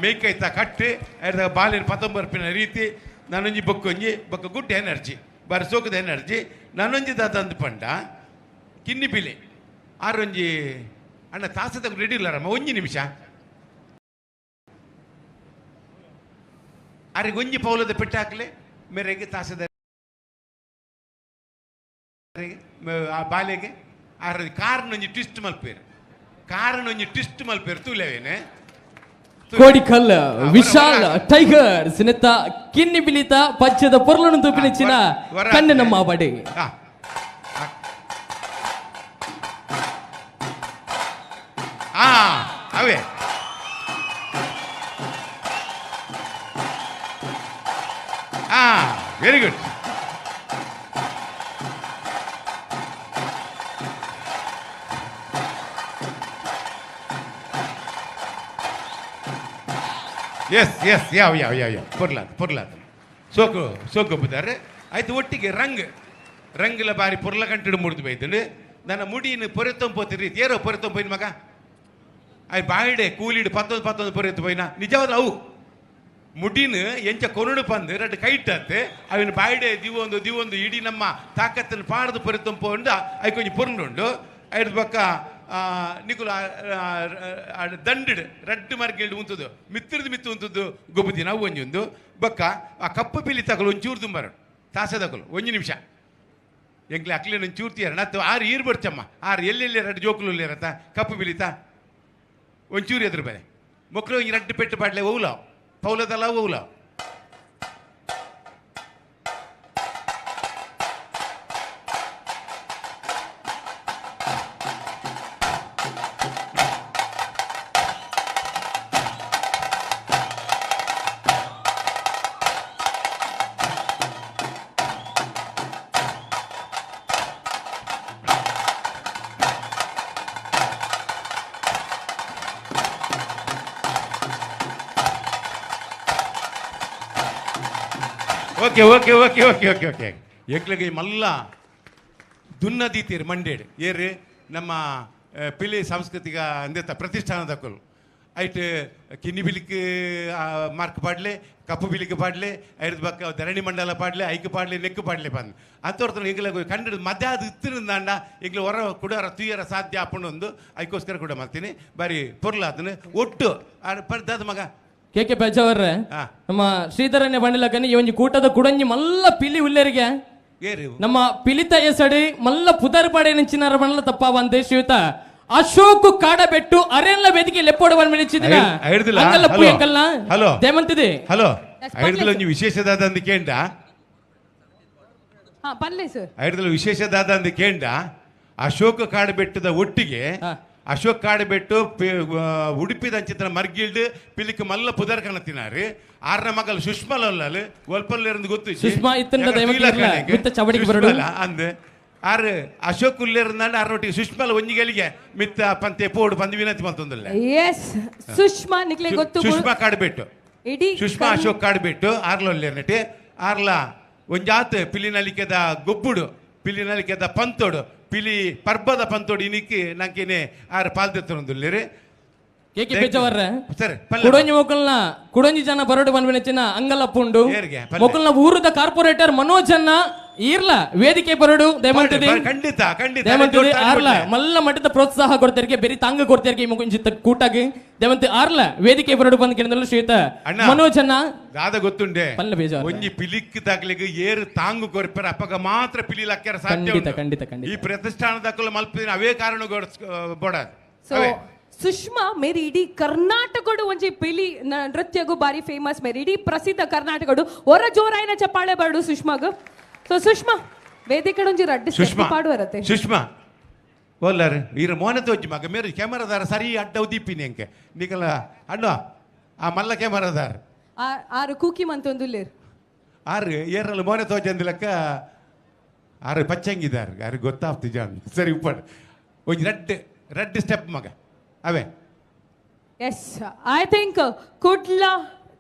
Speaker 14: ಮೇಕೈತ ಕಟ್ಟಿ ಐರ್ದ ಬಾಲಿನ ಪತೊಂಬರ್ಪಿನ ರೀತಿ ನಾನೊಂಜಿ ಬೊಕ್ಕೊಂಜಿ ಬೊಕ್ಕ ಗುಡ್ ಎನರ್ಜಿ ಬಾರಿ ಸೋಕದ ಎನರ್ಜಿ ನಾನೊಂಜಿ ದಾದಂದು ಪಂಡ ಕಿನ್ನಿ ಪಿಲಿ ಆರೊಂಜಿ ಅಣ್ಣ ತಾಸದ ರೆಡಿ ಇಲ್ಲಾರಮ್ಮ ಒಂಜಿ ನಿಮಿಷ ಆರಿಗೆ ಒಂಜಿ ಪೌಲದ ಪೆಟ್ಟು ಹಾಕ್ಲೆ ಮೇರೆಗೆ ತಾಸದ ಆ ಬಾಲೆಗೆ ಆರ ಕಾರ್ನೊಂಜಿ ಟ್ವಿಸ್ಟ್ ಮಲ್ಪೇರು ಕಾರ್ನೊಂಜಿ ಟ್ವಿಸ್ಟ್ ಮಲ್ಪೇರು ತೂಲೇವೇನೆ
Speaker 11: ಕೋಡಿಕಲ್ ವಿಶಾಲ್ ಟೈಗರ್ ಸಿನೆತ್ತ ಕಿನ್ನಿ ಬಿಲಿತ ಪಚ್ಚದ ಪೊರ್ಲನು ತುಪಿನ ಕಣ್ಣು ನಮ್ಮ ಬಡಿ
Speaker 14: ಅವೇ very good. S S ಯಾವ ಯಾವ ಯಾವ ಯಾವ ಪೊರ್ಲಾದ ಪೊರ್ಲಾದ ಸೋಕು ಸೋಕೊಬ್ಬುತ್ತಾರೆ ಆಯ್ತು. ಒಟ್ಟಿಗೆ ರಂಗ್ ರಂಗಿಲ ಬಾರಿ ಪೊರ್ಲ ಕಂಟಿಡು ಮುರಿದು ಬೈತಂಡು ನನ್ನ ಮುಡಿನ ಪೊರೆತೊಂಪೋತಿ ರೀತಿ ಏರೋ ಪೊರೆತೊಂಪೋಯಿನ ಮಗ ಆಯ್ ಬಾಯಿಡೆ ಕೂಲಿಡು ಪತ್ತೊಂದು ಪತ್ತೊಂದು ಪೊರೆತು ಪೋಯಿನ ನಿಜವಾದ ಅವು ಮುಡಿನ ಎಂಚ ಕೊರಡು ಪಂದು ರಡ್ಡು ಕೈಟತ್ತೆ ಅವಿನ ಬಾಯಿಡೆ ದಿವೊಂದು ದಿವೊಂದು ಇಡೀ ನಮ್ಮ ತಾಕತ್ತನ್ನು ಪಾಡ್ದು ಪೊರೆತೊಂಪೋಂಡ ಐಕೊಂಜಿ ಪೊರ್ಲುಂಡು ಐದು ಪಕ್ಕ ನಿಕುಲ ದಂಡಿಡು ರಡ್ಡು ಮರ್ಗಿಲ್ಡು ಉಂತದ್ದು ಮಿತ್ರದು ಮಿತ್ತು ಉಂತದ್ದು ಗೊಬ್ಬುದಿ ನಾವು ಒಂಜೊಂದು ಬಕ್ಕ ಆ ಕಪ್ಪು ಪಿಲಿ ತಗಲು ಒಂಚೂರು ತುಂಬಾರ ತಾಸೆ ತಗಲು ಒಂಜು ನಿಮಿಷ ಎಂಕ್ಲೆ ಅಕ್ಲೇನು ಒಂಚೂರು ತೀರ ನತ್ತು ಆರು ಈರು ಬರ್ಚಮ್ಮ ಆರು ಎಲ್ಲೆಲ್ಲಿ ರಡ್ಡು ಜೋಕುಲು ಇರತ್ತ ಕಪ್ಪು ಬಿಲಿತ ಒಂಚೂರು ಎದುರು ಬೇರೆ ಮಕ್ಕಳು ಒಂಜಿ ರಡ್ಡು ಪೆಟ್ಟು ಪಾಡ್ಲೆ ಓವ್ಲ ಪೌಲದಲ್ಲ ಓವ್ಲ okay okay okay okay okay okay ಎಂಕ್ಲೆಗೆ ಮಲ್ಲ ದುನ್ನದೀತೀರ್ ಮಂಡೇಡ್ ಏರು ನಮ್ಮ ಪಿಲಿ ಸಾಂಸ್ಕೃತಿಕ ಅಂದೆತ್ತ ಪ್ರತಿಷ್ಠಾನದಕ್ಕಲು ಐಟ್ ಕಿನ್ನಿ ಬಿಲಿಕ್ ಮಾರ್ಕ್ ಪಾಡ್ಲೆ ಕಪ್ಪು ಬಿಲಿಕ್ ಪಾಡ್ಲೆ ಐದು ಪಕ್ಕ ಧರಣಿ ಮಂಡಲ ಪಾಡ್ಲೆ ಐಕ್ ಪಾಡ್ಲೆ ನೆಕ್ಕು ಪಾಡ್ಲೆ ಬಂದು ಅಂಥವ್ರ ಎಂಗ್ಲ ಕಂಡು ಮಧ್ಯ ಅದು ಇತ್ತಿರಂದಾಂಡ ಎಂಗ್ಲ ಹೊರ ಕುಡರ ತುಯ್ಯರ ಸಾಧ್ಯ ಆಪುಂಡು ಐಕೋಸ್ಕರ ಕೂಡ ಮಾಡ್ತೀನಿ ಬಾರಿ ಪೊರ್ಲಾತನು ಒಟ್ಟು ಪರ್ದಾದ ಮಗ
Speaker 11: ಕೆ ಕೆ ಪೆಜಾವರ್ರೆ ನಮ್ಮ ಶ್ರೀಧರಣ್ಯ ಬಂಡಿಲಕನಿ ಈ ಒಂಜಿ ಕೂಟದ ಕುಡಂಜಿ ಮಲ್ಲ ಪಿಲಿ ಉಲ್ಲೇರಿಗೆ ನಮ್ಮ ಪಿಲಿತ ಎಸಡಿ ಮಲ್ಲ ಪುದರ್ ಪಾಡೆ ನೆಂಚಿನಾರ ಬಂಡಲ ತಪ್ಪ ಬಂದೆ ಶ್ರೀಯುತ ಅಶೋಕ್ ಕಾಡಬೆಟ್ಟು ಅರೆಲ್ಲ ವೇದಿಕೆ ಲೆಪ್ಪೋಡು ಬಂದ್ ಮಿಳಿಚಿದಿನ ಅಂಗಲ್ಲ ಪುಯಂಕಲ್ಲ
Speaker 14: ಹಲೋ
Speaker 11: ದೇಮಂತಿದೆ
Speaker 14: ಹಲೋ ಐಡ್ದಲ ಒಂಜಿ ವಿಶೇಷದಾದ ಅಂದ ಕೇಂಡ
Speaker 13: ಹಾ ಪನ್ಲೆ ಸರ್
Speaker 14: ಐಡ್ದಲ ವಿಶೇಷದಾದ ಅಂದ ಕೇಂಡ ಅಶೋಕ ಕಾಡಬೆಟ್ಟದ ಒಟ್ಟಿಗೆ ಅಶೋಕ್ ಕಾಡಬೆಟ್ಟು ಉಡುಪಿದ ಅಂಚಿತನ ಮರ್ಗಿಲ್ಡ್ ಪಿಲಿಕ್ ಮಲ್ಲ ಪುದರ್ ಕಣತಿನಾರು ಆರ್ನ ಮಗಲ್ ಸುಷ್ಮಲ ಅಲ್ಲಲ್ ಒಲ್ಪಲ್ಲಿರಂದು ಗೊತ್ತು
Speaker 11: ಸುಷ್ಮಾ ಇತ್ತಂಡ ಮಿತ್ತ ಚವಡಿಗೆ ಬರಡು
Speaker 14: ಅಂದ್ ಆರ್ ಅಶೋಕ್ ಉಲ್ಲೇರಂದಾಂಡ ಆರ್ನೊಟ್ಟಿಗೆ ಸುಷ್ಮಲ ಒಂಜಿಗಳಿಗೆ ಮಿತ್ತ ಪಂತೆ ಪೋಡು ಪಂದು ವಿನಂತಿ ಮಲ್ತೊಂದುಲ್ಲ.
Speaker 13: ಎಸ್ ಸುಷ್ಮಾ ನಿಕ್ಲೆ ಗೊತ್ತು
Speaker 14: ಸುಷ್ಮಾ ಕಾಡಬೆಟ್ಟು
Speaker 13: ಇಡೀ
Speaker 14: ಸುಷ್ಮಾ ಅಶೋಕ್ ಕಾಡಬೆಟ್ಟು ಆರ್ಲೊಲ್ಲೇರ್ನಟಿ ಆರ್ಲ ಒಂಜಾತ್ ಪಿಲಿನಲಿಕೆದ ಗೊಬ್ಬುಡು ಪಿಲಿನಲಿಕೆದ ಪಂತೋಡು ಪಿಲಿ ಪರ್ಬದ ಪಂತೋಡು ಇನಿಕ್ ನಂಕೇನೆ ಆರ್ ಪಾಲ್ದೆತ್ತೊಂದುಲ್ಲೇರು.
Speaker 11: ಕೆ ಕೆ ಪೇಜಾವರ್ರೆ ಕುಡೊಂಜಿ ಮೊಕಲ್ನ ಕುಡೊಂಜಿ ಜನ ಬರೋಡು ಬಂದ್ಬಿನ ಅಂಗಲಪ್ಪ ಉಂಡು ಮೊಕಲ್ನ ಊರದ ಕಾರ್ಪೊರೇಟರ್ ಮನೋಜ್ ಅನ್ನ ಈರ್ಲ ವೇದಿಕೆ ಬರೋಡು ದಯಮಂತದಿ
Speaker 14: ಖಂಡಿತ ಖಂಡಿತ
Speaker 11: ದಯಮಂತದಿ ಆರ್ಲ ಮಲ್ಲ ಮಟ್ಟದ ಪ್ರೋತ್ಸಾಹ ಕೊಡ್ತಾರಿಗೆ ಬೇರೆ ತಾಂಗ ಕೊಡ್ತಾರಿಗೆ ಮುಗುಂಜಿ ಕೂಟಾಗಿ ದಯಮಂತಿ ಆರ್ಲ ವೇದಿಕೆ ಬರೋಡು ಬಂದ್ ಕೇಳಿದಲ್ಲ ಶ್ರೀಯುತ ಮನೋಜ್ ಅನ್ನ
Speaker 14: ದಾದ ಗೊತ್ತುಂಡೆ ಒಂಜಿ ಪಿಲಿಕ್ ದಾಖಲೆಗೆ ಏರು ತಾಂಗು ಕೊರ್ಪೆರ ಅಪ್ಪಗ ಮಾತ್ರ ಪಿಲಿ ಲಕ್ಕೆರ ಸಾಧ್ಯ
Speaker 11: ಖಂಡಿತ ಖಂಡಿತ ಖಂಡಿತ
Speaker 14: ಈ ಪ್ರತಿಷ್ಠಾನದಕ್ಕಲ್ಲ ಮಲ್ಪಿನ ಅವೇ ಕಾರಣ ಬೋಡ.
Speaker 13: ಸೊ ಸುಷ್ಮಾ ಮೇರಿ ಇಡೀ ಕರ್ನಾಟಕಡು ಒಂಜಿ ಪಿಲಿ ನೃತ್ಯಗೂ ಬಾರಿ ಫೇಮಸ್ ಮೇರಿ ಇಡೀ ಪ್ರಸಿದ್ಧ ಕರ್ನಾಟಕಡು ಹೊರ ಜೋರಾಯಿನ ಚಪ್ಪಾಳೆ ಬರಡು ಸುಷ್ಮಾಗ. ಸೊ ಸುಷ್ಮಾ ವೇದಿಕೆ ಒಂಜಿ ರಡ್ಡು ಸ್ಟೆಪ್ ಪಾಡುವರತೆ
Speaker 14: ಸುಷ್ಮಾ ಓಲ್ಲಾರು ಈರ ಮೋನ ತೋಜಿ ಮಗ ಮೇರು ಕ್ಯಾಮರಾದಾರ ಸರಿ ಅಡ್ಡ ಉದೀಪಿನಿ ಅಂಕೆ ನಿಕಲ ಅಣ್ಣ ಆ ಮಲ್ಲ ಕ್ಯಾಮರಾದಾರ
Speaker 13: ಆರು ಕೂಕಿ ಮಂತೊಂದುಲ್ಲೇರು
Speaker 14: ಆರು ಏರಲ್ಲ ಮೋನೆ ತೋಜಂದಿಲಕ್ಕ ಆರು ಪಚ್ಚಂಗಿದಾರು ಆರು ಗೊತ್ತಾಗ್ತಿ ಜಾನ್ ಸರಿ ಉಪ್ಪಾಡು ಒಂಜಿ ರೆಡ್ ರೆಡ್ ಸ್ಟೆಪ್ ಮಗ ಅವೇ.
Speaker 13: ಎಸ್ I think Kudla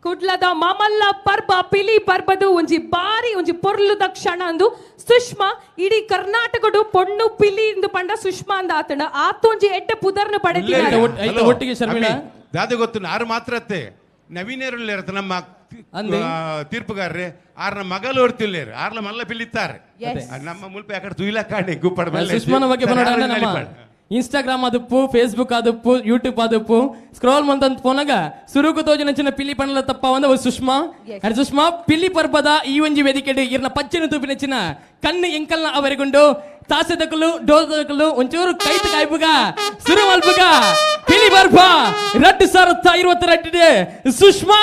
Speaker 13: ಕುಡ್ಲದ ಮಾಮಲ್ಲ ಪರ್ಬ ಪಿಲಿ ಪರ್ಬದು ಒಂಜಿ ಬಾರಿ ಒಂಜಿ ಪೊರ್ಲುದ ಕ್ಷಣ ಅಂದು ಸುಷ್ಮಾ ಇಡೀ ಕರ್ನಾಟಕಡು ಪೊಣ್ಣು ಪಿಲಿ ಇಂದು ಪಂಡ ಸುಷ್ಮಾ ಅಂದ ಆತಣ ಆತೊಂಜಿ ಎಡ್ಡ ಪುದರ್ನ ಪಡೆದಿದ್ದಾರೆ.
Speaker 11: ಒಟ್ಟಿಗೆ ಶರ್ಮಿಳಾ
Speaker 14: ದಾದ ಗೊತ್ತು ಆರು ಮಾತ್ರತ್ತೆ ನವೀನರುಳ್ಳೇರತ್ತ ನಮ್ಮ ತೀರ್ಪುಗಾರರೆ ಆರ್ನ ಮಗಲು ಹೊರ್ತಿಲ್ಲೇರು ಆರ್ನ ಮಲ್ಲ ಪಿಲಿತ್ತಾರೆ ನಮ್ಮ ಮುಲ್ಪ ಯಾಕಡೆ ತುಯಿಲ ಕಾಣೆ ಗುಪ್ಪಡ
Speaker 11: ಸುಷ್ಮಾನ ಬಗ್ಗೆ ಬರೋಣ ನಮ್ಮ ಇನ್ಸ್ಟಾಗ್ರಾಮ್ ಆದಪ್ಪು ಫೇಸ್ಬುಕ್ ಆದಪ್ಪು ಯೂಟ್ಯೂಬ್ ಆದಪ್ಪು ಸ್ಕ್ರೋಲ್ ಮಂತಂತ ಪೋನಾಗ ಸುರುಕು ತೋಜಿನ ಚಿನ್ನ ಪಿಲಿ ಪಣಲ ತಪ್ಪ ಒಂದ ಸುಷ್ಮಾ ಸುಷ್ಮಾ ಪಿಲಿ ಪರ್ಬದ ಈ ಒಂಜಿ ವೇದಿಕೆ ಇರ್ನ ಪಚ್ಚಿನ ತೂಪಿನ ಚಿನ್ನ ಕಣ್ಣು ಎಂಕಲ್ನ ಅವರಿಗುಂಡು ತಾಸೆದಕಲು ಡೋದಕಲು ಒಂಚೂರು ಕೈತ ಕಾಯ್ಬುಗ ಸುರು ಮಲ್ಪುಗ ಪಿಲಿ ಪರ್ಬ 2022 ಸುಷ್ಮಾ.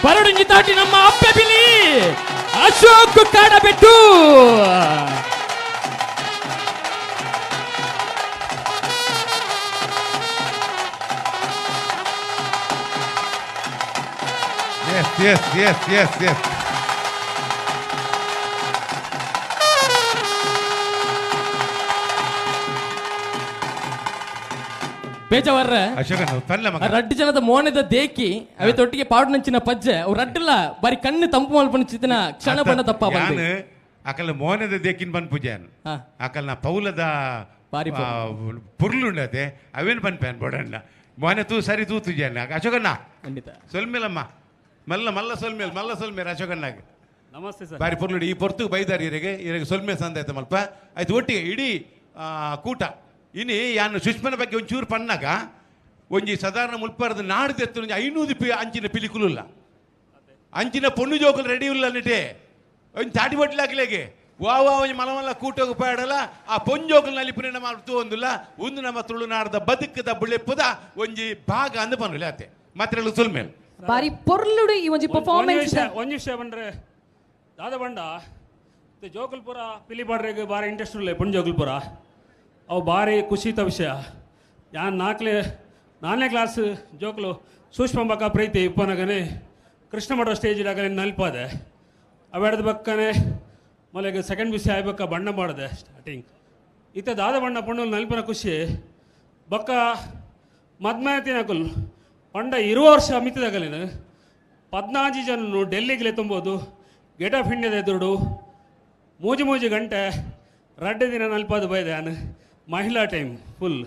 Speaker 11: ಬರಡುಂಜಿ ತಾಟಿ ನಮ್ಮ ಅಪ್ಪೆ ಬಿಲಿ Ashok ಕಾಡಬೆಟ್ಟು.
Speaker 14: Yes, yes, yes, yes, yes.
Speaker 11: ಬೇಜಾವರ್ರೆ ರಡ್ಡು ಜನದ ಮೋನೆದ ದೇಕಿ ಅವೆ ತೊಟ್ಟಿಗೆ ಪಾಡು ನಂಚಿನ ಪಜ್ಜೆ ಅವು ರಡ್ಡಲ್ಲ ಬಾರಿ ಕಣ್ಣು ತಂಪು ಮಲ್ಪನ ಕ್ಷಣ ಬಣ್ಣ ತಪ್ಪ
Speaker 14: ಬಂದ ಅಕಲ ಮೋನೆದ ದೇಕಿನ ಬನ್ ಪೂಜೆ ಅಕಲ್ನ ಪೌಲದ ಬಾರಿ ಪುರ್ಲುಂಡತೆ ಅವೇನು ಬನ್ಪೇನ್ ಬೋಡಣ್ಣ ಮೋನೆ ತೂ ಸರಿ ತೂ ತುಜಾನ ಅಶೋಕಣ್ಣ
Speaker 11: ಖಂಡಿತ
Speaker 14: ಸೊಲ್ಮೇಲಮ್ಮ ಮಲ್ಲ ಮಲ್ಲ ಸೊಲ್ಮೇಲ್ ಮಲ್ಲ ಸೊಲ್ಮೇಲ್ ಅಶೋಕಣ್ಣಗೆ
Speaker 10: ನಮಸ್ತೆ ಸರ್
Speaker 14: ಬಾರಿ ಪುರ್ಲುಂಡು ಈ ಪೊರ್ತು ಬೈದಾರಿ ಇರಗೆ ಇರಗೆ ಸೊಲ್ಮೆ ಸಂದಾಯ್ತ ಮಲ್ಪ ಆಯ್ತು ಒಟ್ಟಿಗೆ ಇಡೀ ಕೂಟ ಇನಿ ಯಾನು ಸುಷ್ಮನ ಬಗ್ಗೆ ಒಂಚೂರು ಪನ್ನಾಗ ಒಂಜಿ ಸಾಧಾರಣ ಮುಲ್ಪರದ ನಾಡ್ದೆತ್ತು ಒಂಜಿ 500 ಪಿ ಅಂಚಿನ ಪಿಲಿಕುಲುಲ್ಲ ಅಂಚಿನ ಪೊಣ್ಣು ಜೋಕುಲು ರೆಡಿ ಇಲ್ಲ ನಿಟೆ ಒಂಜಿ ಚಾಟಿ ಬಟ್ಲಾಕ್ಲೇಗೆ ವಾ ವಾ ಒಂಜಿ ಮಲ ಮಲ್ಲ ಕೂಟೋಗು ಪಾಡಲ್ಲ ಆ ಪೊಂಜೋಕುಲು ನಲಿಪುನ ನಮ್ಮ ಒಂದು ಒಂದು ನಮ್ಮ ತುಳುನಾಡದ ಬದುಕದ ಬುಳೆಪ್ಪುದ ಒಂಜಿ ಭಾಗ ಅಂದು ಪನ್ನುಲೆ ಅತ್ತೆ ಮಾತ್ರ ಸುಲ್ಮೇಲ್
Speaker 13: ಬಾರಿ ಪೊರ್ಲುಡು ಈ ಒಂಜಿ ಪರ್ಫಾರ್ಮೆನ್ಸ್
Speaker 10: ಒಂಜಿ ವಿಷಯ ಬಂದ್ರೆ ದಾದ ಬಂಡ ಜೋಕುಲ್ಪುರ ಪಿಲಿ ಪಾಡ್ರೆಗ್ ಬಾರಿ ಇಂಟ್ರೆಸ್ಟ್ ಉಳ್ಳೆ ಪೊಣ್ಣು ಜೋಕುಲ್ಪುರ ಅವು ಭಾರಿ ಖುಷಿತ ವಿಷಯ. ಯಾನ್ ನಾಲ್ಕನೇ ಕ್ಲಾಸ್ ಜೋಕುಲು ಸೂಕ್ಷ್ಮ ಪ್ರೀತಿ ಇಪ್ಪನಗನೆ ಕೃಷ್ಣ ಮಠ ಸ್ಟೇಜ್ ಆಗನೆ ನಲ್ಪಾದೆ ಅವೆಡದ ಬಕ್ಕನೆ ಮೊದಲಿಗೆ ಸೆಕೆಂಡ್ ಬಿ ಸಿ ಆಯ್ಬಕ್ಕ ಬಣ್ಣ ಮಾಡಿದೆ ಸ್ಟಾರ್ಟಿಂಗ್ ಇತ್ತ ದಾದ ಬಣ್ಣ ಪಣ್ಣು ನಲ್ಪನ ಖುಷಿ ಬಕ್ಕ ಮದ್ಮಾತಿನಕುಲ್ ಪಂಡ 20 ವರ್ಷ ಮಿತ್ತದಾಗಲೇನು 14 ಜನ ಡೆಲ್ಲಿಗೆ ತುಂಬೋದು ಗೇಟ್ ಆಫ್ ಇಂಡಿಯಾದ ಎದುರುಡು ಮೂಜಿ ಮೂಜಿ ಗಂಟೆ ರಡ್ಡೆ ದಿನ ನಲ್ಪಾದು ಬೈದೆ ನಾನು ಮಹಿಳಾ ಟೈಮ್ ಫುಲ್.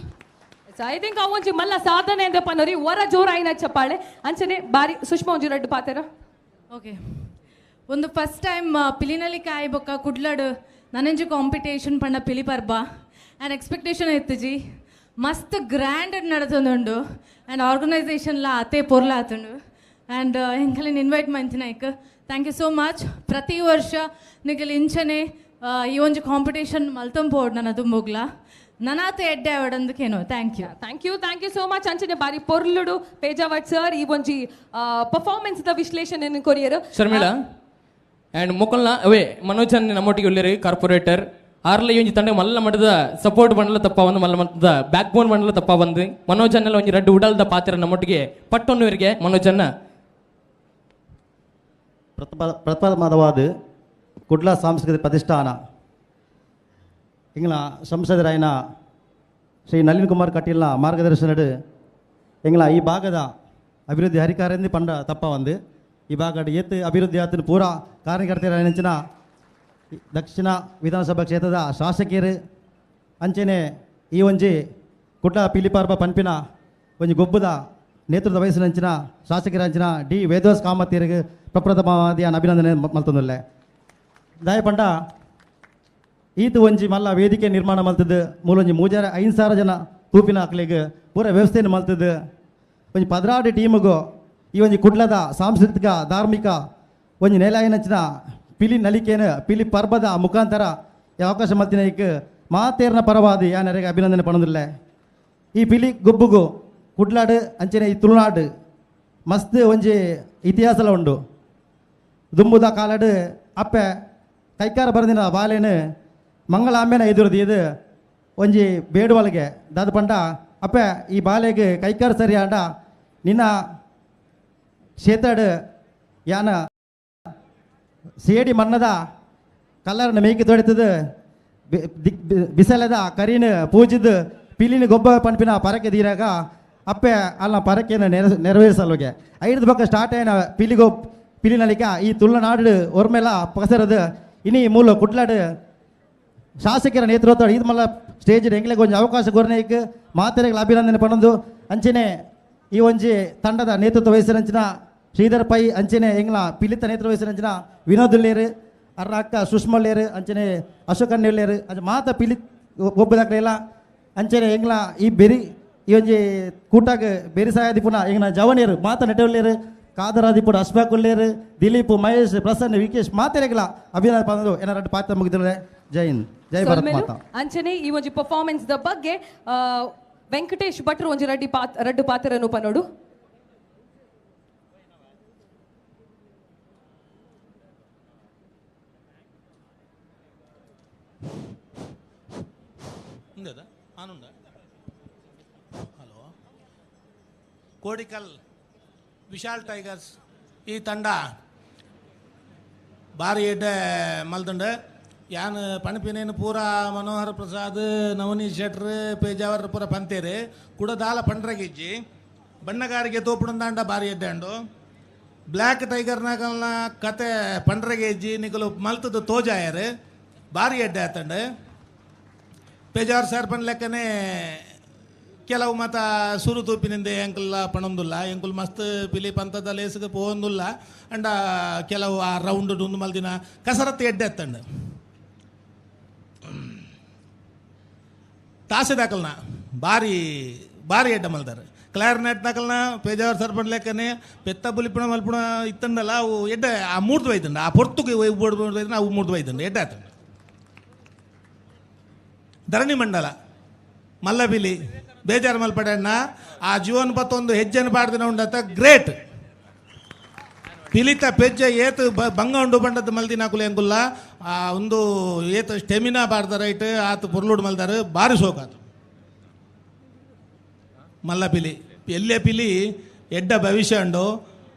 Speaker 13: I think ಅವು ಒಂಜಿ ಮಲ್ಲ ಸಾಧನೆ ಅಂದ ಪನ್ನೋರಿ ವರ ಜೋರಾಯಿನ ಚಪ್ಪಾಳೆ ಅಂಚನೆ ಬಾರಿ ಸುಷ್ಮಾ ಒಂಜಿ ರಡ್ಡು ಪಾತೆರ.
Speaker 15: ಓಕೆ ಒಂದು ಫಸ್ಟ್ ಟೈಮ್ ಪಿಲಿನಲ್ಲಿ ಕಾಯಿ ಬೊಕ್ಕ ಕುಡ್ಲಡು ನನಂಜಿ ಕಾಂಪಿಟೇಷನ್ ಪಂಡ ಪಿಲಿ ಪರ್ಬ ಆ್ಯಂಡ್ ಎಕ್ಸ್ಪೆಕ್ಟೇಷನ್ ಇತ್ತುಜಿ ಮಸ್ತ್ ಗ್ರ್ಯಾಂಡ್ ನಡತೊಂದುಂಡು ಆ್ಯಂಡ್ ಆರ್ಗನೈಸೇಷನ್ಲ ಅತೆ ಪೊರ್ಲ ಆತುಂಡು ಆ್ಯಂಡ್ ಎಂಕಲಿನ ಇನ್ವೈಟ್ ಮಂತಿನಾಯ್ಕ್ thank you so much. ಪ್ರತಿ ವರ್ಷ ನಿಕಲ್ ಇಂಚನೆ ಈ ಒಂಜಿ ಕಾಂಪಿಟೇಷನ್ ಮಲ್ತೊಂಪೋಡು ನನ್ನ ದುಂಬುಗ್ಲ ನನಾತ ಎಡ್ಡೆ ಅವಡಂದಕ್ಕೇನೋ. Thank you.
Speaker 13: Thank you, thank you so much. ಅಂಚನೆ ಬಾರಿ ಪೊರ್ಲುಡು ಪೇಜಾವಟ್ ಸರ್ ಈ ಒಂಜಿ ಪರ್ಫಾರ್ಮೆನ್ಸ್ ದ ವಿಶ್ಲೇಷಣೆ ಕೊರಿಯರ್.
Speaker 11: ಶರ್ಮಿಳಾ ಆ್ಯಂಡ್ ಮೊಕಲ್ನ ಅವೇ ಮನೋಜನ್ ನಮ್ಮೊಟ್ಟಿಗೆ ಉಳ್ಳೇರು ಕಾರ್ಪೊರೇಟರ್ ಆರ್ಲ ಈ ಒಂಜಿ ತಂಡ ಮಲ್ಲ ಮಟ್ಟದ ಸಪೋರ್ಟ್ ಬಂಡಲ ತಪ್ಪ ಒಂದು ಮಲ್ಲ ಮಟ್ಟದ ಬ್ಯಾಕ್ ಬೋನ್ ಬಂಡಲ ತಪ್ಪ ಬಂದು ಮನೋಜನ್ನೆಲ್ಲ ಒಂಜಿ ರಡ್ಡು ಉಡಲ್ದ ಪಾತ್ರ ನಮ್ಮೊಟ್ಟಿಗೆ ಪಟ್ಟೊನ್ನುವರಿಗೆ ಮನೋಜನ್ನ.
Speaker 16: ಪ್ರಥಮವಾದ ಕುಡ್ಲ ಸಾಂಸ್ಕೃತಿಕ ಪ್ರತಿಷ್ಠಾನ ಎಂಗ್ಲ ಸಂಸದರಾಯನ ಶ್ರೀ ನಳಿನ್ ಕುಮಾರ್ ಕಟೀಲ್ನ ಮಾರ್ಗದರ್ಶನಡು ಎಂಗ್ಲ ಈ ಭಾಗದ ಅಭಿವೃದ್ಧಿ ಹರಿಕಾರಿಂದ ಪಂಡ ತಪ್ಪ ಒಂದು ಈ ಭಾಗದ ಏತ್ ಅಭಿವೃದ್ಧಿ ಆತನ ಪೂರಾ ಕಾರ್ಯಕರ್ತರ ದಕ್ಷಿಣ ವಿಧಾನಸಭಾ ಕ್ಷೇತ್ರದ ಶಾಸಕಿಯರು ಅಂಚೆನೆ ಈ ಒಂಜಿ ಕುಡ್ಲ ಪಿಲಿಪರ್ಬ ಪನ್ಪಿನ ಒಂಜಿ ಗೊಬ್ಬದ ನೇತೃತ್ವ ವಹಿಸಿನಂಚಿನ ಶಾಸಕರಂಚಿನ ಡಿ ವೇದವಾಸ್ ಕಾಮತಿಯರಿಗೆ ಪ್ರಪ್ರಥಮವಾದ ಅಭಿನಂದನೆ ಮಲ್ತೊಂದುಲ್ಲೆ. ದಾಯ ಪಂಡ ಈತ ಒಂಜಿ ಮಲ್ಲ ವೇದಿಕೆ ನಿರ್ಮಾಣ ಮಲ್ತದ್ದು ಮೂಲೊಂಜಿ ಮೂಜಾರ 5,000 ಜನ ತೂಪಿನ ಅಕ್ಲೆಗ್ ಪೂರ ವ್ಯವಸ್ಥೆಯನ್ನು ಮಲ್ತದ್ದು ಒಂಜಿ 16 ಟೀಮುಗು ಈ ಒಂಜಿ ಕುಡ್ಲದ ಸಾಂಸ್ಕೃತಿಕ ಧಾರ್ಮಿಕ ಒಂಜಿ ನೆಲಾಯನಂಚಿನ ಪಿಲಿ ನಲಿಕೇನ ಪಿಲಿ ಪರ್ಬದ ಮುಖಾಂತರ ಅವಕಾಶ ಮಲ್ತಿನ ಮಾತೇರ್ನ ಪರವಾದಿ ಯಾನರಿಗೆ ಅಭಿನಂದನೆ ಪಣದಿಲ್ಲ. ಈ ಪಿಲಿ ಗೊಬ್ಬುಗು ಕುಡ್ಲಾಡು ಅಂಚನೆ ಈ ತುಳುನಾಡು ಮಸ್ತ್ ಒಂಜಿ ಇತಿಹಾಸಲ ಉಂಡು. ದುಂಬುದ ಕಾಲಡು ಅಪ್ಪೆ ಕೈಕಾರ ಬರದಿನ ಬಾಲೇನು ಮಂಗಳಾಂಬೆನ ಎದುರುದು ಇದು ಒಂಜಿ ಬೇಡುವಳಿಗೆ ದಾದ ಪಂಡ ಅಪ್ಪೆ ಈ ಬಾಲೆಗೆ ಕೈಕಾರ ಸರಿ ಆಂಡ ನಿನ್ನ ಕ್ಷೇತ್ರಡು ಯಾನ ಸೇಡಿ ಮನ್ನದ ಕಲ್ಲರನ್ನ ಮೇಕೆ ತೊಡಿತದ ಬಿಸಲದ ಕರಿನ ಪೂಜಿದ್ದು ಪಿಲಿನ ಗೊಬ್ಬ ಪಂಪಿನ ಪರಕೆ ದೀರಾಗ ಅಪ್ಪೆ ಅಲ್ಲ ಪರಕೆಯನ್ನು ನೆರವೇರಿಸಲೋಗೆ ಐದು ಪಕ್ಕ ಸ್ಟಾರ್ಟ್ ಆಯ್ನ ಪಿಲಿಗೋ ಪಿಲಿನಲಿಕ ಈ ತುಳುನಾಡು ಒರ್ಮೆಲ ಪಸರದು ಇನಿ ಮೂಲ ಕುಟ್ಲಾಡು ಶಾಸಕರ ನೇತೃತ್ವ ಇದು ಮಲ್ಲ ಸ್ಟೇಜ್ ಎಂಗ್ಲಿಗೆ ಒಂಜಿ ಅವಕಾಶ ಕೊರ್ನೇಕ್ ಮಾತೆರೆಗಳ ಅಭಿನಂದನೆ ಪಣಂದು ಅಂಚನೆ ಈ ಒಂಜಿ ತಂಡದ ನೇತೃತ್ವ ವಹಿಸಿರಂಚಿನ ಶ್ರೀಧರ್ ಪೈ ಅಂಚನೆ ಎಂಗ್ಲ ಪಿಲಿತ ನೇತೃತ್ವ ವಹಿಸಿರಂಚಿನ ವಿನೋದ್ ಉಲ್ಲೇರು ಅರ್ರ ಅಕ್ಕ ಸುಷ್ಮಲ್ಲೇರು ಅಂಚನೆ ಅಶೋಕ್ ಅಣ್ಣೇರು ಅಂಚೆ ಮಾತ ಪಿಲಿ ಒಬ್ಬದಾಕ್ಲೆಲ್ಲ ಅಂಚನೆ ಎಂಗ್ಲ ಈ ಬೆರಿ ಈ ಒಂಜಿ ಕೂಟಾಗ ಬೆರಿ ಸಹಾಯದಿಪುನ ಎಂಗ್ಲ ಜವನಿಯರು ಮಾತ ನೆಟವುಲ್ಲೇರು ಕಾದರಾದಿಪುಡ ಅಶ್ಫಾಕ್ ಉಲ್ಲೇರು ದಿಲೀಪ್ ಮಹೇಶ್ ಪ್ರಸನ್ನ ವಿಕೇಶ್ ಮಾತೆರೆಗ್ಲ ಅಭಿನಂದನೆ ಪಣಂದು ಏನಾರ ಪಾತ್ರ ಮುಗಿದ್ರೆ. ಜೈ ಹಿಂದ್, ಜೈ ಭಾರತ್ ಮಾತಾ.
Speaker 13: ಅಂಚನೆ ಈ ಒಂಜಿ ಪರ್ಫಾರ್ಮೆನ್ಸ್ ದ ಬಗ್ಗೆ ವೆಂಕಟೇಶ್ ಭಟ್ರು ಒಂಜಿ ರಡ್ಡು ಪಾತ್ರನು ಪನೋಡು.
Speaker 17: ಹಲೋ, ಕೋಡಿಕಲ್ ವಿಶಾಲ್ ಟೈಗರ್ಸ್ ಈ ತಂಡ ಭಾರಿ ಎಡ್ಡೆ ಮಲ್ದುಂಡು. ಯಾನ್ ಪಣಪಿನೇನು ಪೂರ ಮನೋಹರ್ ಪ್ರಸಾದ್ ನವನೀಶ್ ಶೆಟ್ರ್ ಪೇಜಾವರ್ ಪೂರ ಪಂತೇರು ಕೂಡ ದಾಲ ಪಂಡ್ರಗಿಜ್ಜಿ ಬಣ್ಣಗಾರಿಗೆ ತೋಪುಣಂದಾಂಡ ಭಾರಿ ಎಡ್ಡೆ ಉಂಡು. ಬ್ಲ್ಯಾಕ್ ಟೈಗರ್ನಾಗಲ್ನ ಕತೆ ಪಂಡ್ರಗೇಜ್ಜಿ ನಿಕಲು ಮಲ್ತದ ತೋಜಾಯರು ಭಾರಿ ಎಡ್ಡೆ ಆತಂಡು. ಪೇಜಾವರ್ ಸರ್ ಪನ್ ಲೆಕ್ಕನೆ ಕೆಲವು ಮತ ಸುರು ತೂಪಿನಿಂದ ಎಂಕುಲ್ಲ ಪಣೊಂದುಲ್ಲ ಎಂಕುಲ್ ಮಸ್ತ್ ಪಿಲಿ ಪಂತದ ಲೇಸ್ಗೆ ಪೋವೊಂದುಲ್ಲ ಅಂಡ ಕೆಲವು ಆ ರೌಂಡ್ ಡುಂದು ಮಲ್ದಿನ ಕಸರತ್ತು ಎಡ್ಡೆ ಎತ್ತಂಡು. ತಾಸೆ ದಾಕಲ್ನ ಭಾರಿ ಭಾರಿ ಎಡ್ಡೆ ಮಲ್ದಾರೆ. ಕ್ಲಾರ್ನೆಟ್ ದಾಕಲ್ನ ಪೇಜಾವರ್ ಸರ್ ಪನ್ ಲೆಕ್ಕನೆ ಪೆತ್ತ ಬುಲಿಪುಣ ಮಲ್ಪುಣ ಇತ್ತಂಡಲ್ಲ ಅವು ಎಡ್ಡೆ ಆ ಮೂರ್ದು ಒಯ್ತಂಡ ಆ ಪೊರ್ತುಗೆ ಒಯ್ದು ಅವು ಮೂರ್ದು ಒಯ್ತಂಡು ಎಡ್ಡೆ ಆತಂಡ. ಧರಣಿ ಮಂಡಲ ಮಲ್ಲಬಿಲಿ ಬೇಜಾರು ಮಲ್ಪಡಣ್ಣ ಆ ಜೀವನ ಪತ್ತೊಂದು ಹೆಜ್ಜೆನ ಪಾಡ್ದಿನ ಉಂಡತ್ತ ಗ್ರೇಟ್ ಪಿಲಿತ ಪೆಜ್ಜೆ ಏತು ಬಂಗ ಉಂಡು ಬಂಡದ ಮಲ್ದಿನ ಕುಲೆ ಎಂಕುಲ್ಲ ಆ ಒಂದು ಏತು ಸ್ಟೆಮಿನಾ ಪಾಡ್ದ ರೈಟ್ ಆತು ಪೊರ್ಲುಡು ಮಲ್ದಾರು ಭಾರಿ ಸೋಕಾತು. ಮಲ್ಲಪಿಲಿ ಎಲ್ಲೇ ಪಿಲಿ ಎಡ್ಡ ಭವಿಷ್ಯ ಉಂಡು.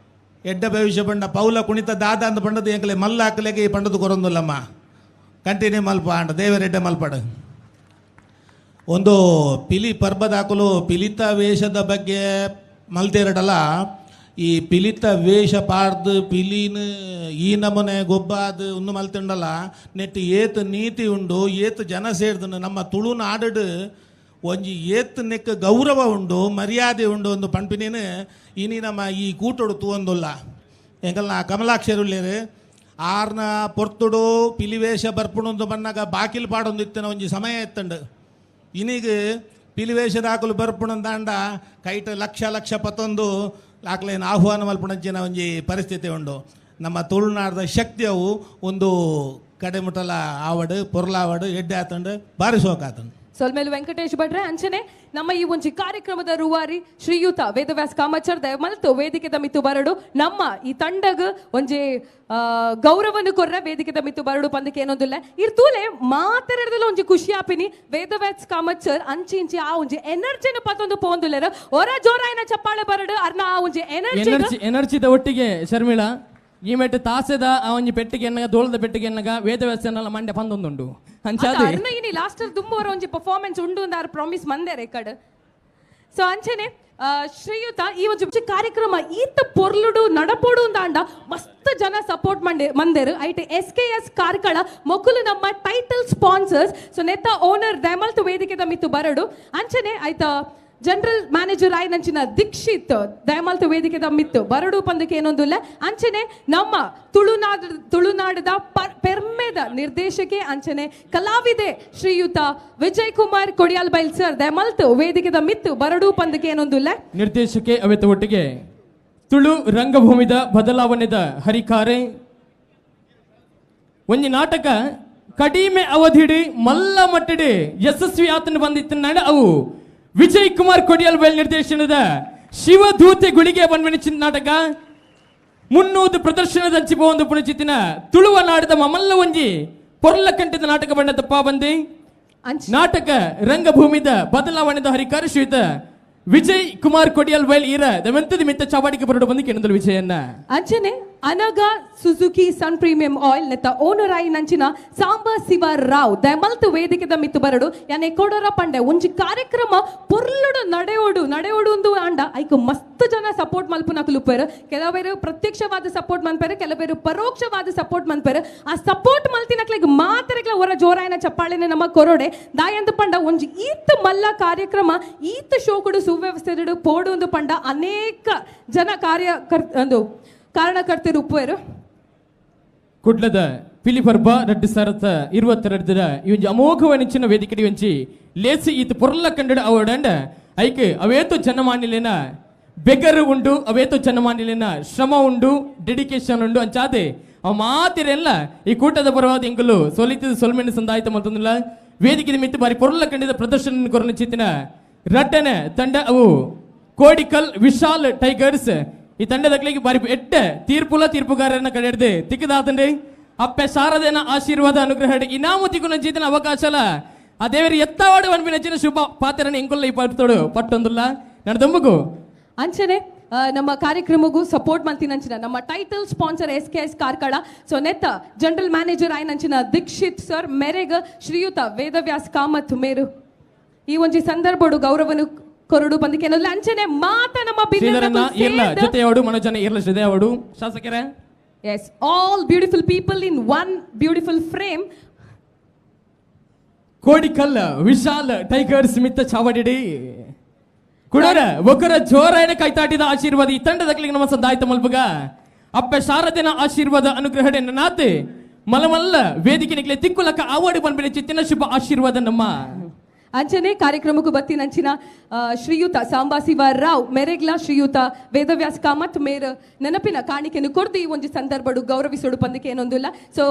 Speaker 17: ಎಡ್ಡ ಭವಿಷ್ಯ ಬಂಡ ಪೌಲ ಕುಣಿತ ದಾದ ಅಂತ ಬಂಡದು ಎಂಕಲೆ ಮಲ್ಲ ಹಾಕಲೆಗೆ ಈ ಪಂಡದು ಕೊರೊಂದುಲ್ಲಮ್ಮ ಕಂಟಿನ್ಯೂ ಮಲ್ಪ ಅಂಡ ದೇವರೆಡ್ಡ ಮಲ್ಪಡು. ಒಂದು ಪಿಲಿ ಪರ್ಬದಾಕಲು ಪಿಲಿತ ವೇಷದ ಬಗ್ಗೆ ಮಲ್ತೇರಡಲ್ಲ ಈ ಪಿಲಿತ ವೇಷ ಪಾಡ್ದು ಪಿಲಿನ ಈ ನಮೂನೆ ಗೊಬ್ಬ ಅದು ಒಂದು ಮಲ್ತುಂಡಲ್ಲ ನೆಟ್ ಏತ್ ನೀತಿ ಉಂಡು ಏತ್ ಜನ ಸೇರ್ದು ನಮ್ಮ ತುಳುನಾಡು ಒಂಜಿ ಏತ್ ನೆಕ್ ಗೌರವ ಉಂಡು ಮರ್ಯಾದೆ ಉಂಡು ಒಂದು ಪಣ್ಪಿನೇನು ಇನಿ ನಮ್ಮ ಈ ಕೂಟೋಡು ತೂವೊಂದುಲ್ಲ. ಎಂಕಲ್ನ ಕಮಲಾಕ್ಷರುಳ್ಳೇರು ಆರ್ನ ಪೊರ್ತುಡು ಪಿಲಿವೇಷ ಬರ್ಪುಣೊಂದು ಬನ್ನಾಗ ಬಾಕಿಲ್ ಪಾಡೊಂದು ಇತ್ತಿನ ಒಂಜಿ ಸಮಯ ಎತ್ತಂಡು. ಇನಿಗ್ ಪಿಲಿವೇಷದ ಹಾಕಲು ಬರ್ಪುಣಂದಾಂಡ ಕೈಟ ಲಕ್ಷ ಲಕ್ಷ ಪತ್ತೊಂದು ಆಕ್ಲೇನು ಆಹ್ವಾನ ಮಲ್ಪುಣಂಚಿನ ಒಂಜಿ ಪರಿಸ್ಥಿತಿ ಉಂಡು. ನಮ್ಮ ತುಳುನಾಡದ ಶಕ್ತಿ ಅವು ಒಂದು ಕಡೆಮುಟಲ ಆವಡು ಪೊರ್ಲಾವಡು ಎಡ್ಡೆ ಆತಂಡು ಭಾರಿ ಸೋಕಾತಂಡು.
Speaker 13: ಸೊಲ್ಮೇಲು ವೆಂಕಟೇಶ್ ಭಟ್ರೆ. ಅಂಚನೆ ನಮ್ಮ ಈ ಒಂಜಿ ಕಾರ್ಯಕ್ರಮದ ರೂವಾರಿ ಶ್ರೀಯುತ ವೇದವ್ಯಾಸ್ ಕಾಮಚರ್ ದಯಮಲ್ತು ವೇದಿಕೆದ ಮಿತ್ತು ಬರಡು ನಮ್ಮ ಈ ತಂಡಗ್ ಒಂಜಿ ಗೌರವನು ಕೊರ್ರ ವೇದಿಕೆದ ಮಿತ್ತು ಬರಡು ಪಂದಕ್ಕೆ ಏನೊಂದಿಲ್ಲ ಇರ್ತೂಲೆ ಮಾತಾಡೋದಲ್ಲ ಒಂಜಿ ಖುಷಿ ಆಪಿನಿ ವೇದವ್ಯಾಸ್ ಕಾಮಚರ್ ಅಂಚಿ ಇಂಚಿ ಆ ಒಂಜಿ ಎನರ್ಜಿನ ಪತ್ತೊಂದು ಪೋಂದುಲ್ಲೆರ್ ಒರ ಜೋರಾಯಿನ ಚಪ್ಪಾಳೆ ಬರಡು ಅರ್ನ ಆ ಒಂಜಿ ಎನರ್ಜಿ
Speaker 11: ಎನರ್ಜಿದ ಒಟ್ಟಿಗೆ ಶರ್ಮಿಳಾ ಈ ಮೆಟ್ಟು ತಾಸೆದ ಆ ಒಂಜಿ ಪೆಟ್ಟಿಗೆ ಎನ್ನಗ ದೋಳದ ಪೆಟ್ಟಿಗೆ ಎನ್ನಗ ವೇದವ್ಯಾಸನೆಲ್ಲ ಮಂಡ್ಯ ಪಂದೊಂದುಂಡು ಅಂಚಾದೆ
Speaker 13: ಅರ್ನ ಇನಿ ಲಾಸ್ಟ್ ದುಂಬುವರ ಒಂಜಿ ಪರ್ಫಾರ್ಮೆನ್ಸ್ ಉಂಡು ಅಂದಾರ್ ಪ್ರಾಮಿಸ್ ಮಂದೆ ರೆಕಾರ್ಡ್. ಸೊ ಅಂಚನೆ ಶ್ರೀಯುತ ಈ ಒಂಜಿ ಕಾರ್ಯಕ್ರಮ ಈತ ಪೊರ್ಲುಡು ನಡಪೋಡು ಅಂದಾಂಡ ಮಸ್ತ್ ಜನ ಸಪೋರ್ಟ್ ಮಂದೇರು ಐಟ್ S K S Karkala ಮೊಕುಲು ನಮ್ಮ title sponsors. So ನೆತ್ತ ಓನರ್ ದಯಮಲ್ತು ವೇದಿಕೆದ ಮಿತ್ತು ಬರಡು. ಅಂಚನೆ ಆಯ್ತ ಜನರಲ್ ಮ್ಯಾನೇಜರ್ ಆಯ್ನಂಚಿನ ದೀಕ್ಷಿತ್ ದಯಮಲ್ತು ವೇದಿಕೆದ ಮಿತ್ತು ಬರಡು ಪಂದಕ್ಕೆ ಏನೊಂದಿಲ್ಲ. ಅಂಚನೆ ನಮ್ಮ ತುಳುನಾಡದ ಪೆರ್ಮೆದ ನಿರ್ದೇಶಕೆ ಅಂಚನೆ ಕಲಾವಿದೆ ಶ್ರೀಯುತ ವಿಜಯ್ ಕುಮಾರ್ ಕೊಡಿಯಾಲ್ ಬೈಲ್ ಸರ್ ದಯಮಲ್ತು ವೇದಿಕೆದ ಮಿತ್ತು ಬರಡು ಪಂದಕ್ಕೆ ಏನೊಂದಿಲ್ಲ.
Speaker 11: ನಿರ್ದೇಶಕೆ ಅವೆತ ಒಟ್ಟಿಗೆ ತುಳು ರಂಗಭೂಮಿದ ಬದಲಾವಣೆದ ಹರಿಕಾರೆ ಒಂಜಿ ನಾಟಕ ಕಡಿಮೆ ಅವಧಿಡಿ ಮಲ್ಲ ಮಟ್ಟಡಿ ಯಶಸ್ವಿ ಆತನ ಬಂದಿತ್ತು ಅವು ವಿಜಯ್ ಕುಮಾರ್ ಕೊಡಿಯಲ್ ಬೈಲ್ ನಿರ್ದೇಶನದ ಶಿವದೂತೆ ಗುಳಿಗೆ ಬನ್ವೆಣಿಚಿನ ನಾಟಕ 300 ಪ್ರದರ್ಶನದ ಹಂಚಿಪೋಂದು ಪುಣಚಿತ್ತಿನ ತುಳುವ ನಾಡದ ಮಮಲ್ಲ ಒಂಜಿ ಪೊರ್ಲ ಕಂಠದ ನಾಟಕ ಬಣ್ಣ ತಪ್ಪ ಬಂದಿ ನಾಟಕ ರಂಗಭೂಮಿದ ಬದಲಾವಣೆದ ಹರಿಕಾರ ಶ್ರೀಯುತ ವಿಜಯ್ ಕುಮಾರ್ ಕೊಡಿಯಲ್ ಬೈಲ್ ಈರ ದಮೆಂತದ ಮಿತ್ತ ಚಾವಾಡಿಗೆ ಬರಡು ಬಂದು ಕೆಣದಲು ವಿಜಯನ್ನ.
Speaker 13: ಅಂಚನೆ Anaga Suzuki Sun Premium oil ನೆತ್ತ ಓನರ್ ಆಯಿ ನಂಚಿನ ಸಾಂಬ ಶಿವ ರಾವ್ ದಯಮಲ್ತು ವೇದಿಕೆದ ಮಿತ್ತು ಬರಡು. ಯಾನೆ ಕೊಡರ ಪಂಡೆ ಒಂಜಿ ಕಾರ್ಯಕ್ರಮ ಪೊರ್ಲುಡು ನಡೆಯೋಡು ನಡೆಯೋಡು ಒಂದು ಅಂಡ ಐಕ್ ಮಸ್ತ್ ಜನ ಸಪೋರ್ಟ್ ಮಲ್ಪುನಕುಲು ಉಪ್ಪೇರು. ಕೆಲವರು ಪ್ರತ್ಯಕ್ಷವಾದ ಸಪೋರ್ಟ್ ಮನ್ಪೇರು, ಕೆಲವರು ಪರೋಕ್ಷವಾದ ಸಪೋರ್ಟ್ ಮನ್ಪೇರು. ಆ ಸಪೋರ್ಟ್ ಮಲ್ತಿನಕ್ಲಿಗೆ ಮಾತ್ರಕ್ಲ ಹೊರ ಜೋರಾಯನ ಚಪ್ಪಾಳೆನೆ ನಮ್ಮ ಕೊರೋಡೆ ದಾಯಂದು ಪಂಡ ಒಂಜಿ ಈತ್ ಮಲ್ಲ ಕಾರ್ಯಕ್ರಮ ಈತ್ ಶೋಕುಡು ಸುವ್ಯವಸ್ಥೆ ಪೋಡು ಒಂದು ಪಂಡ ಅನೇಕ ಜನ ಒಂದು ಕಾರಣಕರ್ತರು ಉಪ್ಪುವರು.
Speaker 11: ಕುಡ್ಲದ ಪಿಲಿಪರ್ಬ ರಡ್ಡು ಸರತ 22 ಈ ಒಂಜಿ ಅಮೋಘವನಿಂಚಿನ ವೇದಿಕೆ ಒಂಜಿ ಲೇಸಿ ಈತ ಪೊರ್ಲ ಕಂಡಡ ಅವಡಂಡ ಐಕ್ ಅವೇತು ಜನಮಾನ್ಯಲೇನ ಬೆಗರು ಉಂಡು, ಅವೇತು ಜನಮಾನ್ಯಲೇನ ಶ್ರಮ ಉಂಡು, ಡೆಡಿಕೇಶನ್ ಉಂಡು ಅಂಚಾದೆ ಅವ ಮಾತಿರೆಲ್ಲ ಈ ಕೂಟದ ಪರವಾದ ಎಂಕುಲು ಸೊಲಿತದ ಸೊಲ್ಮೆಣ್ಣು ಸಂದಾಯಿತ ಮತ್ತೊಂದಿಲ್ಲ ವೇದಿಕೆ ಮಿತ್ತು ಬಾರಿ ಪೊರ್ಲ ಕಂಡಿದ ಪ್ರದರ್ಶನ ಕೊರನ ಚಿತ್ತಿನ ರಡ್ಡನೆ ತಂಡ ಅವು ಕೋಡಿಕಲ್ ವಿಶಾಲ್ ಟೈಗರ್ಸ್. ಈ ತಂಡದಕ್ಲಿಗೆ ಬಾರಿ ಎಟ್ಟೆ ತೀರ್ಪುಲ ತೀರ್ಪುಗಾರರನ್ನ ಕಡೆ ಹಿಡ್ದು ತಿಕ್ಕದಾತಂಡ್ರಿ ಅಪ್ಪೆ ಶಾರದೇನ ಆಶೀರ್ವಾದ ಅನುಗ್ರಹ ಇನಾಮು ತಿಗುನ ಜೀತನ ಅವಕಾಶಲ ಆ ದೇವರಿ ಎತ್ತಾವಾಡು ಅನ್ಪಿನ ಶುಭ ಪಾತ್ರನ ಎಂಕುಲ್ಲ ಈ ಪಟ್ಟೋಡು ಪಟ್ಟೊಂದುಲ್ಲ ನಡೆದಂಬಗು.
Speaker 13: ಅಂಚನೆ ನಮ್ಮ ಕಾರ್ಯಕ್ರಮಗೂ ಸಪೋರ್ಟ್ ಮಲ್ತಿನಂಚಿನ ನಮ್ಮ title sponsor S K S Karkala. So ನೆತ್ತ ಜನರಲ್ ಮ್ಯಾನೇಜರ್ ಆಯ್ನಂಚಿನ ದೀಕ್ಷಿತ್ ಸರ್ ಮೆರೆಗ್ ಶ್ರೀಯುತ ವೇದವ್ಯಾಸ್ ಕಾಮತ್ ಮೇರು ಈ ಒಂಜಿ ಸಂದರ್ಭಡು ಗೌರವನು ಕೊರಡು ಬಂದಿಕೆ ಅಂಚನೆ ಮಾತ ನಮ್ಮ
Speaker 11: ಜೊತೆಯವಡು ಮನೋಜನ ಇರ್ಲ ಶ್ರೀದೇವಡು ಶಾಸಕರೇ.
Speaker 13: Yes, all beautiful people in one beautiful frame.
Speaker 11: Kodikal Vishal Tigers ಮಿತ್ತ ಚಾವಡಿಡಿ ಕುಡರ ಒಕ್ಕರ ಜೋರಾಯಣ ಕೈತಾಟಿದ ಆಶೀರ್ವಾದ ಈ ತಂಡದ ನಮ್ಮ ಸಂದಾಯ್ತ ಮಲ್ಪಗ ಅಪ್ಪೆ ಶಾರದಿನ ಆಶೀರ್ವಾದ ಅನುಗ್ರಹಡೆ ನಾತೆ ಮಲಮಲ್ಲ ವೇದಿಕೆ ನಿಕ್ಲೆ ತಿಕ್ಕುಲಕ್ಕ ಆವಾಡಿ ಬಂದ್ಬಿಡಿ ಚಿತ್ತಿನ ಶುಭ ಆಶೀರ್ವಾದ ನಮ್ಮ.
Speaker 13: ಅಂಚನೆ ಕಾರ್ಯಕ್ರಮಕ್ಕೂ ಬತ್ತಿನಂಚಿನ ಶ್ರೀಯುತ ಸಾಂಬಾಸಿವ ರಾವ್ ಮೆರೆಗ್ಲಾ ಶ್ರೀಯುತ ವೇದವ್ಯಾಸ್ ಕಾಮತ್ ಮೇರ್ ನೆನಪಿನ ಕಾಣಿಕೆಯನ್ನು ಕೊಡ್ದು ಈ ಒಂಜಿ ಸಂದರ್ಭಡು ಗೌರವಿಸೋಡು ಪಂದಕ್ಕೆ ಏನೊಂದಿಲ್ಲ. ಸೊ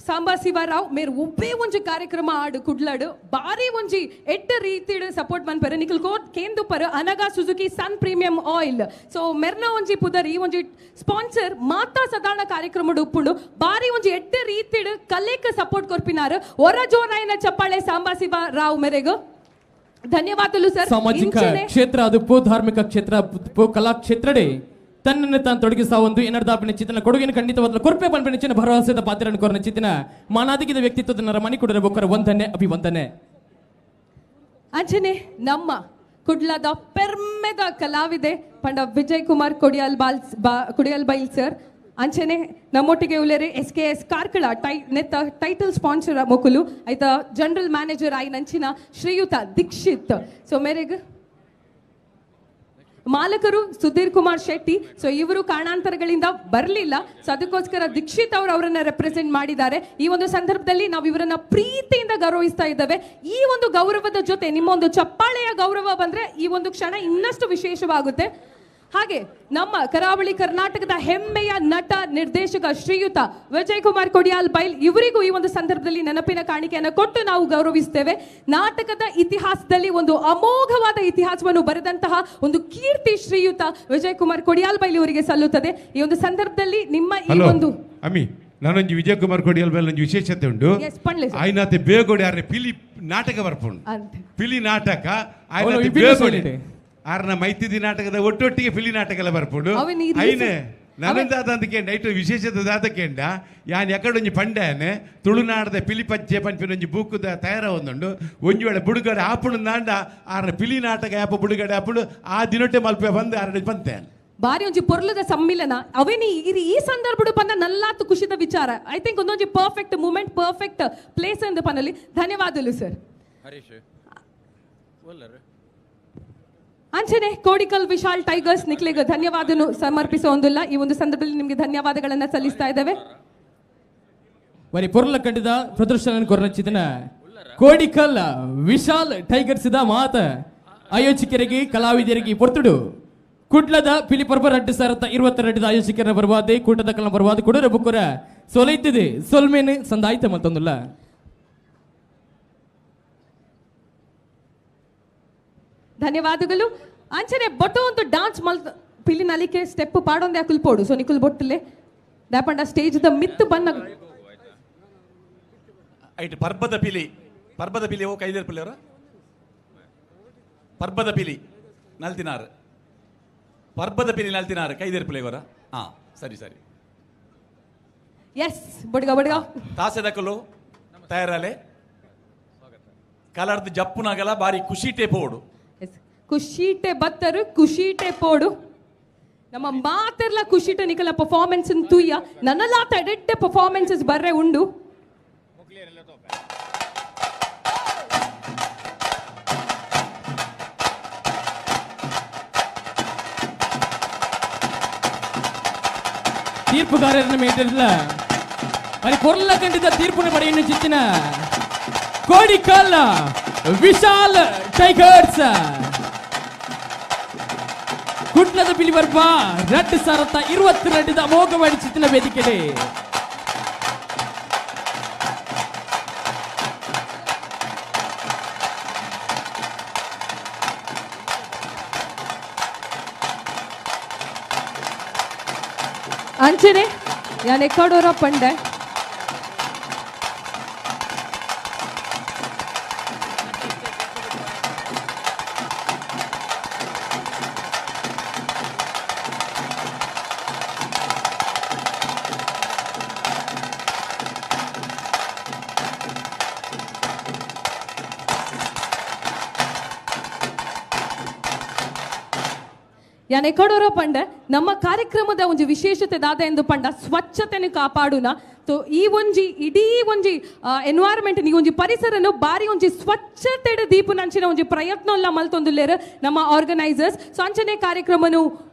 Speaker 13: ಸಾಂಬಾಸಿವ ರಾವ್ ಮೇರ್ ಒಬ್ಬೇ ಒಂಜಿ ಕಾರ್ಯಕ್ರಮ ಆಡು ಕುಡ್ಲಾಡು ಬಾರಿ ಒಂಜಿ ಎಟ್ಟ ರೀತಿಡು ಸಪೋರ್ಟ್ ಮನ್ಪೆರೆ ನಿಖಲ್ ಕೋಟ್ ಕೇಂದು ಪರ Anaga Suzuki Sun Premium oil. So ಮೆರ್ನ ಒಂಜಿ ಪುದರ್ ಈ ಒಂಜಿ ಸ್ಪಾನ್ಸರ್ ಮಾತಾ ಸಾಧಾರಣ ಕಾರ್ಯಕ್ರಮಡು ಉಪ್ಪುಂಡು ಬಾರಿ ಒಂಜಿ ಎಟ್ಟ ರೀತಿಡು ಕಲೇಕ ಸಪೋರ್ಟ್ ಕೊರ್ಪಿನಾರು ಹೊರ ಜೋರಾಯಿನ ಚಪ್ಪಾಳೆ ಸಾಂಬಾಸಿವ ರಾವ್ ಮೆರೆಗು ಧನ್ಯವಾದಗಳು ಸರ್.
Speaker 11: ಸಾಮಾಜಿಕ ಕ್ಷೇತ್ರ ಅದು ಧಾರ್ಮಿಕ ಕ್ಷೇತ್ರ ಕಲಾ ಕ್ಷೇತ್ರಡೆ ತನ್ನನ್ನು ತಾನು ತೊಡಗಿಸುವ ಒಂದು ಎನರ್ದಾಪಿನ ಚಿತ್ತನ ಕೊಡುಗಿನ ಖಂಡಿತವಾದ ಕೊರ್ಪೆ ಪನ್ಪಿನ ಚಿನ್ನ ಭರವಸೆದ ಪಾತ್ರನ ಕೊರನ ಚಿತ್ತಿನ ಮಾನಾದಿಗಿದ ವ್ಯಕ್ತಿತ್ವದ ನರಮಣಿ ಕೊಡರ ಬೊಕ್ಕರ ವಂದನೆ ಅಭಿವಂದನೆ.
Speaker 13: ಅಂಚನೆ ನಮ್ಮ ಕುಡ್ಲದ ಪೆರ್ಮೆದ ಕಲಾವಿದೆ ಪಂಡ ವಿಜಯ್ ಕುಮಾರ್ ಕೊಡಿಯಾಲ್ ಕೊಡಿಯಾಲ್ ಬೈಲ್ ಸರ್ ಅಂಚನೆ ನಮ್ಮೊಟ್ಟಿಗೆ ಉಲ್ಲೇರಿ S K S Karkala ನೆತ್ತ ಟೈಟಲ್ ಸ್ಪಾನ್ಸರ್ ಮೊಕುಲು ಆಯ್ತಾ ಜನರಲ್ ಮ್ಯಾನೇಜರ್ ಆಯಿ ನಂಚಿನ ಶ್ರೀಯುತ ದೀಕ್ಷಿತ್. ಸೊ ಮೇರೆಗ್ ಮಾಲಕರು ಸುಧೀರ್ ಕುಮಾರ್ ಶೆಟ್ಟಿ. ಸೊ ಇವರು ಕಾರಣಾಂತರಗಳಿಂದ ಬರಲಿಲ್ಲ. ಸೊ ಅದಕ್ಕೋಸ್ಕರ ದೀಕ್ಷಿತ್ ಅವರು ಅವರನ್ನ ರೆಪ್ರೆಸೆಂಟ್ ಮಾಡಿದ್ದಾರೆ. ಈ ಒಂದು ಸಂದರ್ಭದಲ್ಲಿ ನಾವು ಇವರನ್ನ ಪ್ರೀತಿಯಿಂದ ಗೌರವಿಸ್ತಾ ಇದ್ದೇವೆ. ಈ ಒಂದು ಗೌರವದ ಜೊತೆ ನಿಮ್ಮ ಒಂದು ಚಪ್ಪಾಳೆಯ ಗೌರವ ಬಂದ್ರೆ ಈ ಒಂದು ಕ್ಷಣ ಇನ್ನಷ್ಟು ವಿಶೇಷವಾಗುತ್ತೆ. ಹಾಗೆ ನಮ್ಮ ಕರಾವಳಿ ಕರ್ನಾಟಕದ ಹೆಮ್ಮೆಯ ನಟ ನಿರ್ದೇಶಕ ಶ್ರೀಯುತ ವಿಜಯ್ ಕುಮಾರ್ ಕೊಡಿಯಾಲ್ ಬೈಲ್ ಇವರಿಗೂ ಈ ಒಂದು ಸಂದರ್ಭದಲ್ಲಿ ನೆನಪಿನ ಕಾಣಿಕೆಯನ್ನು ಕೊಟ್ಟು ನಾವು ಗೌರವಿಸ್ತೇವೆ. ನಾಟಕದ ಇತಿಹಾಸದಲ್ಲಿ ಒಂದು ಅಮೋಘವಾದ ಇತಿಹಾಸವನ್ನು ಬರೆದಂತಹ ಒಂದು ಕೀರ್ತಿ ಶ್ರೀಯುತ ವಿಜಯ್ ಕುಮಾರ್ ಕೊಡಿಯಾಲ್ ಬೈಲ್ ಇವರಿಗೆ ಸಲ್ಲುತ್ತದೆ. ಈ ಒಂದು ಸಂದರ್ಭದಲ್ಲಿ ನಿಮ್ಮ ಈ ಒಂದು
Speaker 14: ಅಮ್ಮಿ ನಾನೊಂದು ವಿಜಯ್ ಕುಮಾರ್ ಕೊಡಿಯಾಲ್ ಬೈಲ್ ಒಂಜಿ ವಿಶೇಷತೆ ಉಂಟು. ಆಯ್ನಾತೆ ಬೇಗೋಡಿ ಆರ್ನೆ ಪಿಲಿ ನಾಟಕ ಬರ್ಪುಂಡು. ಪಿಲಿ ನಾಟಕ ಆಯ್ನಾತೆ ಬೇಗೋಡಿ ಆರ್ನ ಮೈತಿದಿ ನಾಟಕದ ಒಟ್ಟೊಟ್ಟಿಗೆ ಪಿಲಿ ನಾಟಕ ಎಲ್ಲ ಬರ್ಪುಂಡು. ಐನೆ ನನಂದಾದ ಅಂತ ಕೇಂಡ ಐಟು ವಿಶೇಷತೆ ದಾದ ಕೇಂಡ ಯಾನ್ ಎಕಡೊಂಜಿ ಪಂಡಾನೆ ತುಳುನಾಡದ ಪಿಲಿ ಪಂಚೆ ಪಂಪಿನೊಂಜಿ ಬೂಕುದ ತಯಾರ ಒಂದುಂಡು. ಒಂಜಿ ವೇಳೆ ಬುಡುಗಡೆ ಆಪುಂಡು ನಾಂಡ ಆರ್ನ ಪಿಲಿ ನಾಟಕ ಯಾಪ ಬುಡುಗಡೆ ಆಪುಂಡು ಆ ದಿನೊಟ್ಟೆ ಮಲ್ಪೆ ಬಂದು ಆರ್ನ ಪಂತೆ
Speaker 13: ಬಾರಿ ಒಂಜಿ ಪೊರ್ಲದ ಸಮ್ಮಿಲನ ಅವೇನಿ ಈ ಸಂದರ್ಭಡು ಪಂದ ನಲ್ಲಾತು ಖುಷಿದ ವಿಚಾರ. I think ಒಂದೊಂಜಿ ಪರ್ಫೆಕ್ಟ್ ಮೂಮೆಂಟ್ ಪರ್ಫೆಕ್ಟ್ ಪ್ಲೇಸ್ ಎಂದು ಪನಲ್ಲಿ. ಧನ್ಯವಾದಗಳು ಸರ್.
Speaker 5: ಹರೀಶ್
Speaker 13: ಅಂಚನೆ ಕೋಡಿಕಲ್ ವಿಶಾಲ್ ಟೈಗರ್ಸ್ ನಿಕ್ಲೆಗ್ ಧನ್ಯವಾದನು ಸಮರ್ಪಿಸೋಂದಿಲ್ಲ. ಈ ಒಂದು ಸಂದರ್ಭದಲ್ಲಿ ನಿಮಗೆ ಧನ್ಯವಾದಗಳನ್ನ ಸಲ್ಲಿಸ್ತಾ ಇದ್ದೇವೆ.
Speaker 11: ಬರೀ ಪೊರ್ಲ ಕಂಡಿದ ಪ್ರದರ್ಶನ ಕೊರಚಿತನ ಕೋಡಿಕಲ್ ವಿಶಾಲ್ ಟೈಗರ್ಸ್ ಇದ ಮಾತ ಆಯೋಜಕರಿಗೆ ಕಲಾವಿದರಿಗೆ ಪೊರ್ತುಡು ಕುಡ್ಲದ ಪಿಲಿಪರ್ಬ 2022 ಆಯೋಜಕರ ಬರವಾದೆ ಕೂಟದ ಕಲ ಬರವಾದ ಕುಡರ ಬುಕ್ಕುರ ಸೊಲೈತಿದೆ ಸೊಲ್ಮೇನೆ ಸಂದಾಯ್ತ ಮತ್ತೊಂದಿಲ್ಲ.
Speaker 13: ಧನ್ಯವಾದಗಳು. ಅಂಚನೆ ಬೊಟ್ಟು ಒಂದು ಡಾನ್ಸ್ ಮಲ್ ಪಿಲಿ ನಲಿಕೆ ಸ್ಟೆಪ್ ಪಾಡೊಂದೇ ಕುಲ್ಪೋಡು ಸೊ ನಿಕುಲ್ ಬೊಟ್ಟಲೆ ದಾಪಂಡ ಸ್ಟೇಜ್ the ಮಿತ್ತು ಬನ್ನ
Speaker 6: ಐಟ್ ಪರ್ಬದ ಪಿಲಿ ಪರ್ಬದ ಪಿಲಿ ಓ ಕೈದೇರ್ ಪಿಲಿ ಅವರ ಪರ್ಬದ ಪಿಲಿ ನಲ್ತಿನಾರು ಪರ್ಬದ ಪಿಲಿ ನಲ್ತಿನಾರು ಕೈದೇರ್ ಪಿಲಿ ಅವರ ಹಾ ಸರಿ ಸರಿ
Speaker 13: ಎಸ್ ಬಡ್ಗ ಬಡ್ಗ
Speaker 6: ತಾಸೆದಕಲು ತಯಾರಲೆ ಕಲರ್ದು ಜಪ್ಪುನಾಗಲ ಬಾರಿ ಖುಷಿಟೆ ಪೋಡು
Speaker 13: ಖುಷಿಟೆ ಬತ್ತರು ಖುಷಿಟೆ ಪೋಡು ನಮ್ಮ ಮಾತೆರ್ಲ ಖುಷಿಟೆ ನಿಕಲ ಪರ್ಫಾರ್ಮೆನ್ಸ್ ತೂಯ ನನ್ನಲಾತ ಎಡೆಡ್ಡೆ ಪರ್ಫಾರ್ಮೆನ್ಸಸ್ ಬರ್ರೆ ಉಂಡು.
Speaker 11: ತೀರ್ಪುಗಾರರನ್ನ ಮೇಟಿರಲ್ಲ మరి పొర్ల కండిద తీర్పును పಡೆಯನ್ನು ಚಿತ್ತಿನ ಕೋಡಿಕಲ್ ವಿಶಾಲ್ ಟೈಗರ್ಸ್ ಕುಡ್ಲದ ಪಿಲಿಬರ್ಬ 2022 ಅಮೋಘವಾಗಿ ಚಿತ್ತಿನ ವೇದಿಕೆಡೆ
Speaker 13: ಅಂಚನೆ ಯಾನ್ ಎಕ್ಕಡೋರ ಪಂಡೆ ಯಾನ್ ಎಕ್ಕಡೋರ ಪಂಡೆ ನಮ್ಮ ಕಾರ್ಯಕ್ರಮದ ಒಂಜಿ ವಿಶೇಷತೆ ದಾದ ಎಂದು ಪಂಡ ಸ್ವಚ್ಛತೆಯನ್ನು ಕಾಪಾಡುನ ಸೊ ಈ ಒಂಜಿ ಇಡೀ ಒಂಜಿ ಎನ್ವೈರನ್ಮೆಂಟ್ ಈ ಒಂಜಿ ಪರಿಸರನು ಬಾರಿ ಒಂಜಿ ಸ್ವಚ್ಛತೆ ದೀಪುನಂಚಿನ ಒಂಜಿ ಪ್ರಯತ್ನ ಎಲ್ಲ ಮಲ್ತೊಂದುಲ್ಲೇರು ನಮ್ಮ ಆರ್ಗನೈಸರ್ಸ್. ಸೊ ಅಂಚನೆ ಕಾರ್ಯಕ್ರಮನು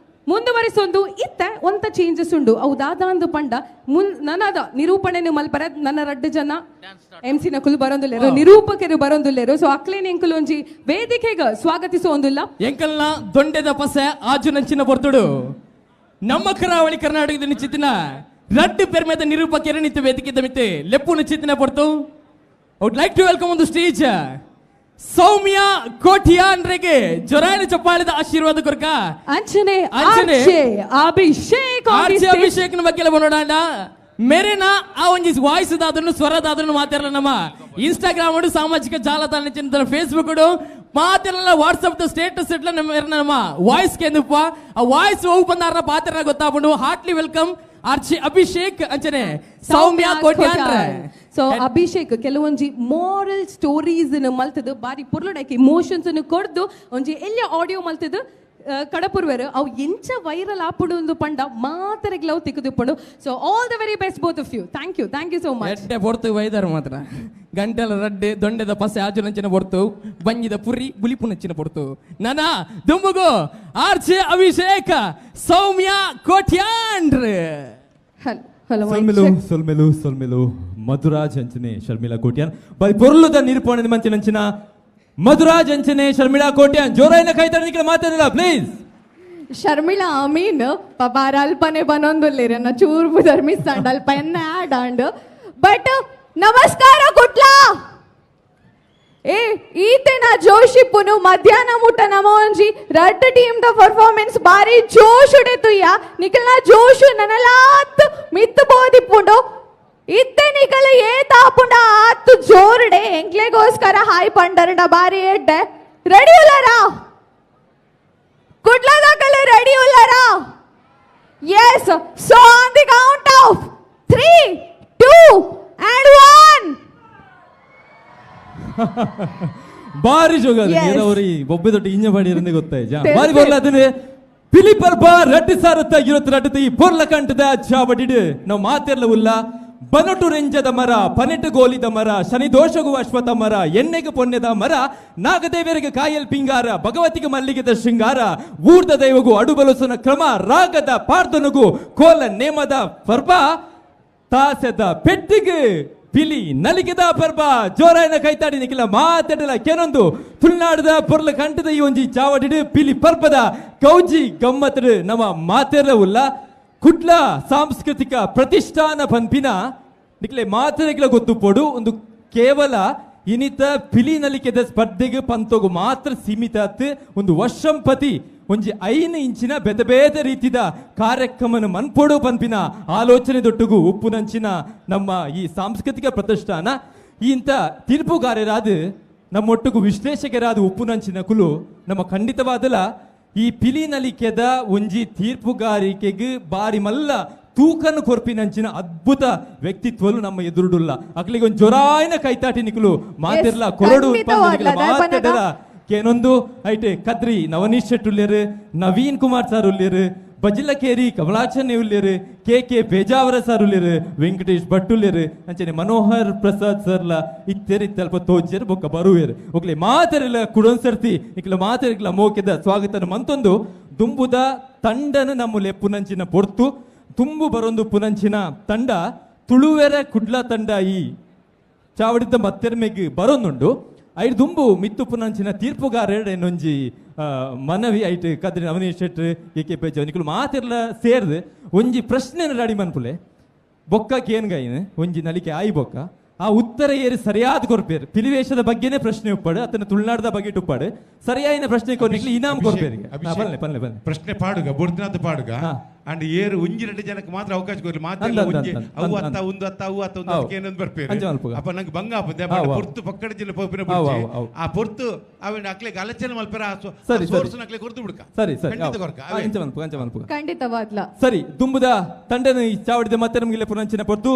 Speaker 13: ಮುಂದುವರಿಸೊಂದು ಇತ್ತ ಒಂತ ಚೇಂಜಸ್ ಉಂಡು ಅವು ದಾದ ಅಂದು ಪಂಡ ಮುನ್ ನನ್ನದ ನಿರೂಪಣೆನು ಮಲ್ಪರ ನನ್ನ ರಡ್ಡು ಜನ ಎಂ ಸಿ ನಕುಲು ಬರೋಂದುಲ್ಲೇರು ನಿರೂಪಕರು ಬರೋಂದುಲ್ಲೇರು. ಸೊ ಅಕ್ಲೇನ್ ಎಂಕುಲು ಒಂಜಿ ವೇದಿಕೆಗ ಸ್ವಾಗತಿಸೋಂದುಲ್ಲ.
Speaker 11: ಎಂಕಲ್ನ ದೊಂಡೆದ ಪಸೆ ಆಜು ನಂಚಿನ ಬರ್ತುಡು ನಮ್ಮ ಕರಾವಳಿ ಕರ್ನಾಟಕದ ನಿಶ್ಚಿತಿನ ರಡ್ಡು ಪೆರ್ಮೆದ ನಿರೂಪಕರು ನಿಂತು ವೇದಿಕೆ ಮಿತ್ತೆ ಲೆಪ್ಪು ನಿಶ್ಚಿತಿನ ಪೊರ್ತು. I would like to welcome on the stage Soumya ಕೋಟಿಯಾನ್ರಿಗೆ ಜೊರಾಯನ ಚಪ್ಪಾಳಿದ ಆಶೀರ್ವಾದ ಕೊರ್ಕ
Speaker 13: ಅಂಚನೆ ಅಂಚನೆ ಅಭಿಷೇಕ್
Speaker 11: ಆರ್ಚೆ ಅಭಿಷೇಕ್ ನ ಬಗ್ಗೆ ನೋಡೋಣ. ಮೇರೆನ ಆ ಒಂಜಿ ವಾಯ್ಸ್ ದಾದನ್ನು ಸ್ವರದಾದನ್ನು ಮಾತಾಡಲ್ಲ ನಮ್ಮ ಇನ್ಸ್ಟಾಗ್ರಾಮ್ ಸಾಮಾಜಿಕ ಜಾಲತಾಣ ಫೇಸ್ಬುಕ್ ಮಾತೆಲ್ಲ ವಾಟ್ಸಪ್ ಸ್ಟೇಟಸ್ ಇಟ್ಲ ನಮ್ಮ ವಾಯ್ಸ್ ಕೇಂದ್ರಪ್ಪ ಆ ವಾಯ್ಸ್ ಹೋಗಿ ಬಂದಾರ ಪಾತ್ರ ಗೊತ್ತಾಗ್ಬಿಡು. ಹಾರ್ಟ್ಲಿ welcome Archie Abhishek ಅಂಚನೆ ಸೌಮ್ಯ ಕೋಟ್ಯಾನ್.
Speaker 13: ಸೊ ಅಭಿಷೇಕ್ ಕೆಲವೊಂಜಿ ಮಾರಲ್ ಸ್ಟೋರೀಸ್ ಮಲ್ತದು ಬಾರಿ ಪೊರ್ಲುಡೈಕ್ ಇಮೋಷನ್ಸ್ ಕೊಡ್ದು ಒಂಜಿ ಎಲ್ಲ ಆಡಿಯೋ ಮಲ್ತದು ಕಡಪುರ್ವೆರು ಅವು ಎಂಚ ವೈರಲ್ ಆಪುಡು ಒಂದು ಪಂಡ ಮಾತರೆಗ್ಲವು ತಿಕ್ಕುದಿಪ್ಪುಂಡು. So all the very best both of you. Thank you, thank you so much.
Speaker 11: ಎಡ್ಡೆ ಪೊರ್ತು ವೈದಾರ ಮಾತ್ರ ಗಂಟೆಲ ರಡ್ಡೆ ದೊಂಡೆದ ಪಸೆ ಆಜು ನಂಚಿನ ಪೊರ್ತು ಬಂಜಿದ ಪುರಿ ಬುಲಿಪು ನಂಚಿನ ಪೊರ್ತು ನನ ದುಂಬುಗು ಆರ್ಚೆ ಅಭಿಷೇಕ್ ಸೌಮ್ಯ ಕೋಟ್ಯಾನ್.
Speaker 13: ಹಲೋ
Speaker 7: ಸೊಲ್ಮೆಲು ಸೊಲ್ಮೆಲು ಸೊಲ್ಮೆಲು ಮಧುರಾಜ್ ಅಂಚನೆ ಶರ್ಮಿಳಾ ಕೋಟ್ಯಾನ್ ಬೈ ಪೊರ್ಲುದ ನಿರೂಪಣೆ ಮಂಚಿನಂಚಿನ ಮಧುರಾಜ್ ಅಂಚನೆ ಶರ್ಮಿಳಾ ಕೋಟ್ಯಾನ್ ಜೋರಾಯಿನ ಕೈ ತಡನಿಕ್ಕೆ ಮಾತಾಡಿಲ್ಲ ಪ್ಲೀಸ್.
Speaker 13: ಶರ್ಮಿಳಾ ಅಮೀನ್ ಪಪಾರ ಅಲ್ಪನೆ ಬನೊಂದುಲ್ಲೇರ ನಾ ಚೂರು ಬುದರ್ ಮಿಸ್ ಆಂಡ್ ಅಲ್ಪ ಎನ್ನ ಆಡ್ ಆಂಡ್ ಬಟ್ ನಮಸ್ಕಾರ ಕುಟ್ಲಾ. ಏ ಈತೆನ ಜೋಶಿಪ್ಪುನು ಮಧ್ಯಾಹ್ನ ಮುಟ್ಟ ನಮ ಒಂಜಿ ರಡ್ಡ್ ಟೀಮ್ the performance ಬಾರಿ ಜೋಶ್ ಉಡೆತುಯ್ಯ. ನಿಕಲ್ನ ಜೋಶು ನನಲಾತ್ ಮಿತ್ತು ಬೋದಿಪ್ಪುಂಡು. ಇತ್ತೆ ನಿಕಲ ಏ ತಾಪುಂಡ ಆತು ಜೋರುಡೆ ಎಂಕ್ಲೆಗೋಸ್ಕರ ಹಾಯ್ ಪಂಡರಂಡ ಬಾರಿ ಎಡ್ಡೆ. ರೆಡಿ ಉಲ್ಲಾರಾ? ಕುಡ್ಲದಾಕಲೆ ರೆಡಿ ಉಲ್ಲಾರಾ? Yes. So on the count of 3, 2 and 1.
Speaker 7: ಬಾರಿ ಜೋಗ ನೀರಾವರಿ ಬೊಬ್ಬೆ ದೊಡ್ಡ ಇಂಜ ಮಾಡಿ ಇರಂದೆ ಗೊತ್ತಾಯ್ತು. ಬಾರಿ ಬರ್ಲ ಅದನ್ನೇ ಪಿಲಿಪರ್ಬ ರಡ್ಡು ಸಾರತ್ತ ಇರತ್ತು ರಡ್ಡು ಈ ಪೊರ್ಲ ಕಂಠದ ಚಾವಡಿಡು ನಾವು ಮಾತಿರ್ಲ ಉಲ್ಲ. ಬನಟು ರೆಂಜದ ಮರ, ಪನೆಟು ಗೋಲಿದ ಮರ, ಶನಿ ದೋಷಗೂ ಅಶ್ವಥ ಮರ, ಎಣ್ಣೆಗೆ ಪೊನ್ನೆದ ಮರ, ನಾಗದೇವರಿಗೆ ಕಾಯಲ್ ಪಿಂಗಾರ, ಭಗವತಿಗೆ ಮಲ್ಲಿಗೆದ ಶೃಂಗಾರ, ಊರ್ದ ದೈವಗೂ ಅಡುಬಲಸುನ ಕ್ರಮ, ರಾಗದ ಪಾರ್ದನಗೂ ಕೋಲ ನೇಮದ ಪರ್ಬ, ತಾಸೆದ ಪೆಟ್ಟಿಗೆ ಪಿಲಿ ನಲಿಗೆದ ಪರ್ಬ. ಜೋರಾಯನ ಕೈತಾಡಿ ನಿಖಿಲ ಮಾತಾಡಲ ಕೆನೊಂದು ತುಳುನಾಡದ ಪೊರ್ಲ ಕಂಠದ ಈ ಒಂಜಿ ಚಾವಡಿಡು ಪಿಲಿ ಪರ್ಬದ ಕೌಜಿ ಗಮ್ಮತ್ತಡು ನಮ್ಮ ಮಾತೆರ್ಲ ಉಲ್ಲ. ಕುಡ್ಲ ಸಾಂಸ್ಕೃತಿಕ ಪ್ರತಿಷ್ಠಾನ ಪನ್ಪಿನ ನಿಕ್ಲೆ ಮಾತೆರೆಗ್ಲ ಗೊತ್ತು ಪೊಡು ಒಂದು ಕೇವಲ ಇನಿತ ಪಿಲಿ ನಲಿಕೆದ ಸ್ಪರ್ಧೆಗೆ ಪಂತೋಗು ಮಾತ್ರ ಸೀಮಿತ ಆತ್. ಒಂದು ವರ್ಷಂಪತಿ ಒಂಜಿ 5 ಇಂಚಿನ ಬೇತೆ ಬೇತೆ ರೀತಿದ ಕಾರ್ಯಕ್ರಮನ ಮನ್ಪೊಡು ಪನ್ಪಿನ ಆಲೋಚನೆ ದೊಟ್ಟುಗು ಉಪ್ಪುನಂಚಿನ ನಮ್ಮ ಈ ಸಾಂಸ್ಕೃತಿಕ ಪ್ರತಿಷ್ಠಾನ ಇಂಥ ತೀರ್ಪುಗಾರರಾದ ನಮ್ಮೊಟ್ಟುಗು ವಿಶ್ಲೇಷಕರಾದ ಉಪ್ಪುನಂಚಿನ ಕುಲು ನಮ್ಮ ಖಂಡಿತವಾದಲ ಈ ಪಿಲಿ ನಲಿಕೆದ ಒಂಜಿ ತೀರ್ಪುಗಾರಿಕೆಗೆ ಬಾರಿ ಮಲ್ಲ ತೂಕನ್ನು ಕೊರ್ಪಿನಂಚಿನ ಅದ್ಭುತ ವ್ಯಕ್ತಿತ್ವಲು ನಮ್ಮ ಎದುರುಡುಲ್ಲ. ಅಕ್ಲಿಗೆ ಒಂದು ಜೊರಾಯನ ಕೈತಾಟಿ ನಿಕುಲು ಮಾತಿರ್ಲ ಕೊರಡು ಮಾತಾಡಲ ಕೇನೊಂದು ಐಟೆ ಕದ್ರಿ ನವನೀಶ್ ಶೆಟ್ಟಿ ಉಲ್ಲೇರು, ನವೀನ್ ಕುಮಾರ್ ಸರ್ ಉಲ್ಲೇರು, ಬಜಿಲಕೇರಿ ಕಮಲಾಚನೆ ಉಲ್ಲೇರು, ಕೆ ಕೆ ಬೇಜಾವರ ಸರ್ ಉಲ್ಲೇರು, ವೆಂಕಟೇಶ್ ಭಟ್ ಉಲ್ಲೇರು, ಅಂಚನೆ ಮನೋಹರ್ ಪ್ರಸಾದ್ ಸರ್ಲ ಇತ್ತೇರಿ ಇತ್ತಲ್ಪ ತೋಜೇರು ಬೊಕ್ಕ ಬರುವೇರು. ಒಕ್ಲೆ ಮಾತೆರೆಲ್ಲ ಕುಡೊನ್ಸರ್ತಿ ನಿಕ್ಲ ಮಾತೆರೆಗ್ಲ ಮೋಕೆದ ಸ್ವಾಗತನ ಮಂತೊಂದು ದುಂಬುದ ತಂಡನ ನಮ್ಮ ಲೆಪ್ಪುನಂಚಿನ ಪೊರ್ತು ತುಂಬು ಬರೊಂದು ಪುನಂಚಿನ ತಂಡ ತುಳುವೆರ ಕುಡ್ಲ ತಂಡ ಈ ಚಾವಡಿದ ಮತ್ತೆರ್ಮೆಗ್ ಬರೊಂದುಂಡು. ಐದು ದುಂಬು ಮಿತ್ತು ಪುನಂಚಿನ ತೀರ್ಪುಗಾರರನ್ನೊಂಜಿ ಮನವಿ ಐಟ್ ಕದ್ರಿ ನವನೀಶ್ ಶೆಟ್ರು ಎ ಕೆ ಪೇಜ ನಿಕುಲು ಮಾತೆರ್ಲ ಸೇರ್ದು ಒಂಜಿ ಪ್ರಶ್ನೆನ ರೆಡಿ ಮನ್ಪುಲೆ ಬೊಕ್ಕ ಕೇನ್ಗೈನ್ ಒಂಜಿ ನಲಿಕೆ ಆಯಿ ಬೊಕ್ಕ ಆ ಉತ್ತರ ಏರಿ ಸರಿಯಾದ ಕೊರ್ಪೇರು. ಪಿಲಿವೇಶದ ಬಗ್ಗೆನೇ ಪ್ರಶ್ನೆ ಉಪ್ಪಾಡು, ಅತನ ತುಳುನಾಡದ ಬಗ್ಗೆ ಉಪ್ಪಾಡು, ಸರಿಯಾದ ಪ್ರಶ್ನೆ ಕೊರ್ನಿಕ್ಲೆ ಇನಾಮ್ ಕೊರ್ಪೇರು. ಬನ್ನಿ ಬನ್ನಿ ಬನ್ನಿ
Speaker 14: ಪ್ರಶ್ನೆ ಪಾಡುಗ ಬುರ್ದಿನಾಥ ಪಾಡುಗ ಅಂಡ್ ಏರು ಒಂಜಿ ಎರಡು ಜನಕ್ಕೆ ಮಾತ್ರ ಅವಕಾಶ ಕೊರ್ಲಿ ಮಾತ್ರ ಒಂಜಿ ಅವು ಅತ್ತ ಒಂದು ಅತ್ತ ಅವು ಅತ್ತ ಒಂದು ಏನಂದು ಬರ್ಪೇರು. ಅಪ್ಪ ನಂಗೆ ಬಂಗ ಆಪದೆ ಪೊರ್ತು ಪಕ್ಕಡ ಜಿಲ್ಲೆ ಪೋಪಿನ ಆ ಪೊರ್ತು ಅವಿನ ಅಕ್ಲೆಗೆ ಆಲೋಚನೆ ಮಲ್ಪೆರ
Speaker 7: ಸರಿ
Speaker 14: ಸೋರ್ಸ್ ಅಕ್ಲೆ ಕೊರ್ತು ಬಿಡ್ಕ.
Speaker 7: ಸರಿ ಸರಿ
Speaker 13: ಖಂಡಿತವಾದ್ಲ
Speaker 7: ಸರಿ. ದುಂಬುದ ತಂಡನ ಈ ಚಾವಡಿದ ಮತ್ತೆ ನಮಗೆ ಪುನಂಚಿನ ಪೊರ್ತು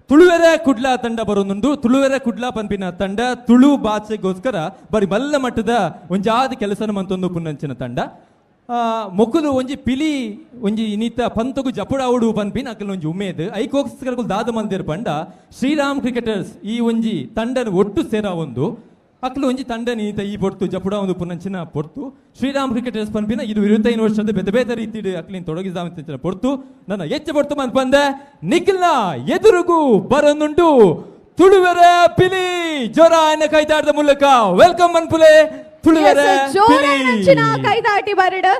Speaker 7: ತುಳುವೆರೆ ಕುಡ್ಲ ತಂಡ ಬರೋದೊಂದು. ತುಳುವೆರೆ ಕುಡ್ಲ ಪನ್ಪಿನ ತಂಡ ತುಳು ಭಾಷೆಗೋಸ್ಕರ ಬರಿ ಮಲ್ಲ ಮಟ್ಟದ ಒಂಜಾದ ಕೆಲಸನ ಮಂತೊಂದು ಪುನ್ನಂಚಿನ ತಂಡ. ಮೊಕ್ಕಲು ಒಂಜಿ ಪಿಲಿ ಒಂಜಿ ಇನ್ನಿತ ಪಂತಗು ಜಪುಡಾವುಡು ಪನ್ಪಿನ ಅಕಲ್ ಒಂಜಿ ಉಮೇದ್ ಐಕೋಸ್ಕರ ದಾದ ಮಂದಿರ ಪಂಡ ಶ್ರೀರಾಮ್ ಕ್ರಿಕೆಟರ್ಸ್ ಈ ಒಂಜಿ ತಂಡನ ಒಟ್ಟು ಸೇರ ಒಂದು ಅಕ್ಲು ಒಂಜಿ ತಂಡ ನೀತ ಈ ಪೊರ್ತು ಜಪುಡ ಒಂದು ಪುನಂಚಿನ ಪೊರ್ತು ಶ್ರೀರಾಮ್ ಕ್ರಿಕೆಟರ್ಸ್ ಪನ್ಪಿನ ಇದು 25 ವರ್ಷದ ಬೇತೆ ಬೇತೆ ರೀತಿ ಅಕ್ಲಿನ್ ತೊಡಗಿಸಿದ ಪೊರ್ತು ನನ್ನ ಹೆಚ್ಚು ಪೊರ್ತು ಮನ್ಪಂದೆ ನಿಖಿಲ್ನ ಎದುರುಗು ಬರನುಂಟು ತುಳುವೆರೆ ಪಿಲಿ ಜೋರಾಯನ ಕೈತಾಟದ ಮೂಲಕ welcome ಮನ್ಪುಲೆ ತುಳುವೆರೆ
Speaker 13: ಜೋರಾಯನಂಚಿನ ಕೈತಾಟಿ ಬರಡು.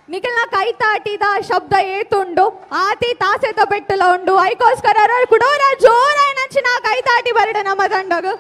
Speaker 13: ನಿಖಿಲ್ನ ಕೈತಾಟಿದ ಶಬ್ದ ಏತುಂಡು ಆತಿ ತಾಸೆದ ಬೆಟ್ಟಲ ಉಂಡು ಐಕೋಸ್ಕರ ಕುಡೋರ ಜೋರಾಯನಂಚಿನ ಕೈತಾಟಿ ಬರಡು ನಮ್ಮ ತಂಡಗು.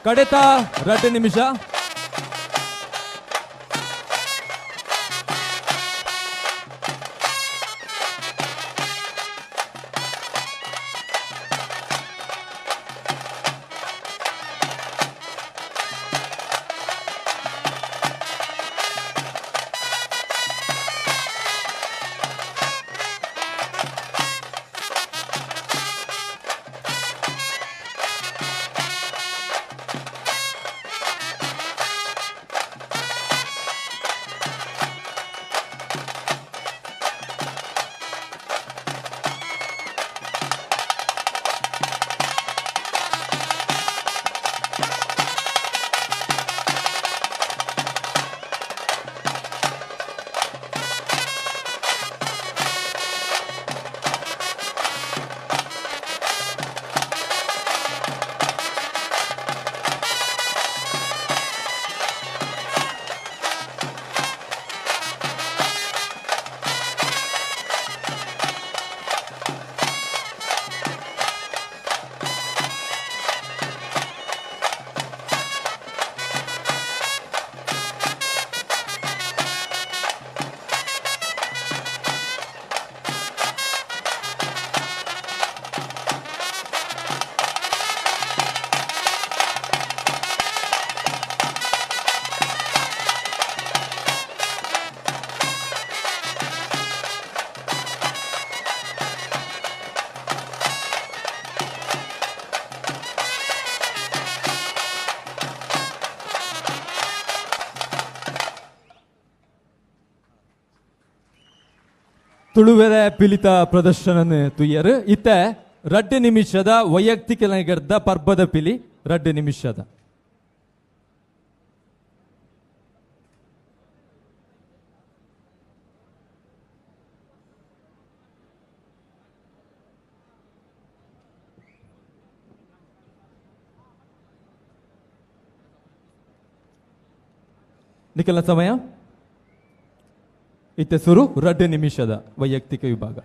Speaker 7: ಕಡೆತ 2 ನಿಮಿಷ. ತುಳುವೆರೆ ಪಿಲಿತ ಪ್ರದರ್ಶನ ತುಯ್ಯರು ಇತ್ತೆ 2 ನಿಮಿಷದ ವೈಯಕ್ತಿಕ ನಗರದ ಪರ್ಬದ ಪಿಲಿ 2 ನಿಮಿಷದ. ನಿಖಲ ಸಮಯ ಇತ್ತೆ ಸುರು 2 ನಿಮಿಷದ ವೈಯಕ್ತಿಕ ವಿಭಾಗ.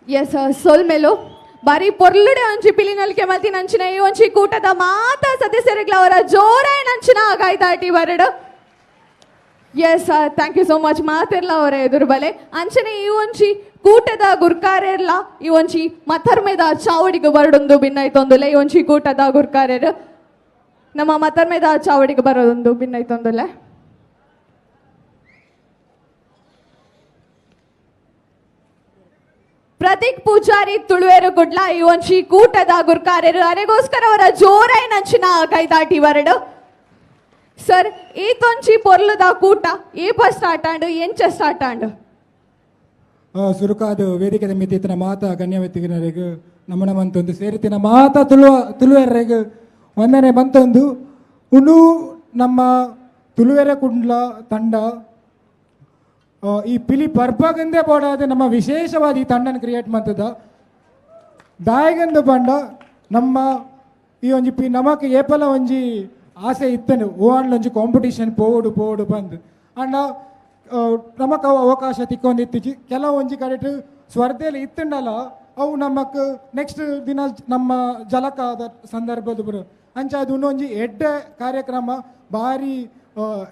Speaker 13: ಎಸ್ ಸೊಲ್ಮೆಲು ಬಾರಿ ಪೊರ್ಲುಡೆ ಒಂಜಿ ಪಿಲಿನಲ್ಕೆ ಮಲ್ತಿನಂಚಿನ ಈ ಒಂಜಿ ಕೂಟದ ಮಾತಾ ಸದಸ್ಯರುಗಳ ಅವರ ಜೋರಾಯಿನಂಚಿನ ಆಗಾಯ್ತಾಟಿ ಬರಡು. Yes thank you so much ಮಾತಿರ್ಲ ಅವರ ಎದುರು ಬಲೆ ಅಂಚನೆ ಈ ಒಂಜಿ ಕೂಟದ ಗುರ್ಕಾರೆರ್ಲ ಈ ಒಂಜಿ ಮಥರ್ಮೆದ ಚಾವಡಿಗೆ ಬರಡೊಂದು ಭಿನ್ನೈತೊಂದುಲೆ. ಈ ಒಂಜಿ ಕೂಟದ ಗುರ್ಕಾರೆರು ನಮ್ಮ ಮಥರ್ಮೆದ ಚಾವಡಿಗೆ ಬರೋದೊಂದು ಭಿನ್ನೈತೊಂದುಲೆ. ಪ್ರತೀಕ್ ಪೂಜಾರಿ ತುಳುವೇರು ಕುಡ್ಲ ಈ ಒಂಜಿ ಕೂಟದ ಗುರ್ಕಾರೆರು ಅರೆಗೋಸ್ಕರ ಅವರ ಜೋರಾಯಿನಂಚಿನ ಕೈದಾಟಿ ಬರಡು. ಸರ್, ಈತೊಂಜಿ ಪೊರ್ಲುದ ಕೂಟ ಏಪ ಸ್ಟಾರ್ಟ್ ಆಂಡ್ ಎಂಚ ಸ್ಟಾರ್ಟ್ ಆಂಡ್?
Speaker 8: ಸುರುಕಾದ ವೇದಿಕೆದ ಮಿತಿತ್ತಿನ ಮಾತಾ ಗಣ್ಯವ್ಯಕ್ತಿಗರಿಗೆ ನಮನ ಮಂತೊಂದು ಸೇರಿತಿನ ಮಾತಾ ತುಳುವೆರೆಗ್ ವಂದನೆ ಮಂತೊಂದು. ಉಂದು ನಮ್ಮ ತುಳುವೆರೆ ಕುಡ್ಲ ತಂಡ ಈ ಪಿಲಿ ಪರ್ಬಗಂದೇ ಬೋಡಾದ ನಮ್ಮ ವಿಶೇಷವಾದ ಈ ತಂಡನ ಕ್ರಿಯೇಟ್ ಮಾಡ್ತದ. ದಾಯಗಂದು ಬಂಡ ನಮ್ಮ ಈ ಒಂಜಿ ಪಿ ನಮಕ್ ಏಪಲ ಒಂಜಿ ಆಸೆ ಇತ್ತನು ಓ ಒಂಜಿ ಕಾಂಪಿಟೇಷನ್ ಪೋಡು ಪೋಡು ಬಂದು ಅಂಡ ನಮಕ್ ಅವು ಅವಕಾಶ ತಿಕ್ಕೊಂದಿತ್ತೀಚಿ. ಕೆಲವೊಂಜಿ ಕಡೆಟ್ ಸ್ಪರ್ಧೆಯಲ್ಲಿ ಇತ್ತಂಡಲ್ಲ ಅವು ನಮಕ್ ನೆಕ್ಸ್ಟ್ ದಿನ ನಮ್ಮ ಜಲಕಾದ ಸಂದರ್ಭದ ಬರು ಅಂಚ ಅದು ಇನ್ನೊಂಜಿ ಎಡ್ಡೆ ಕಾರ್ಯಕ್ರಮ ಭಾರಿ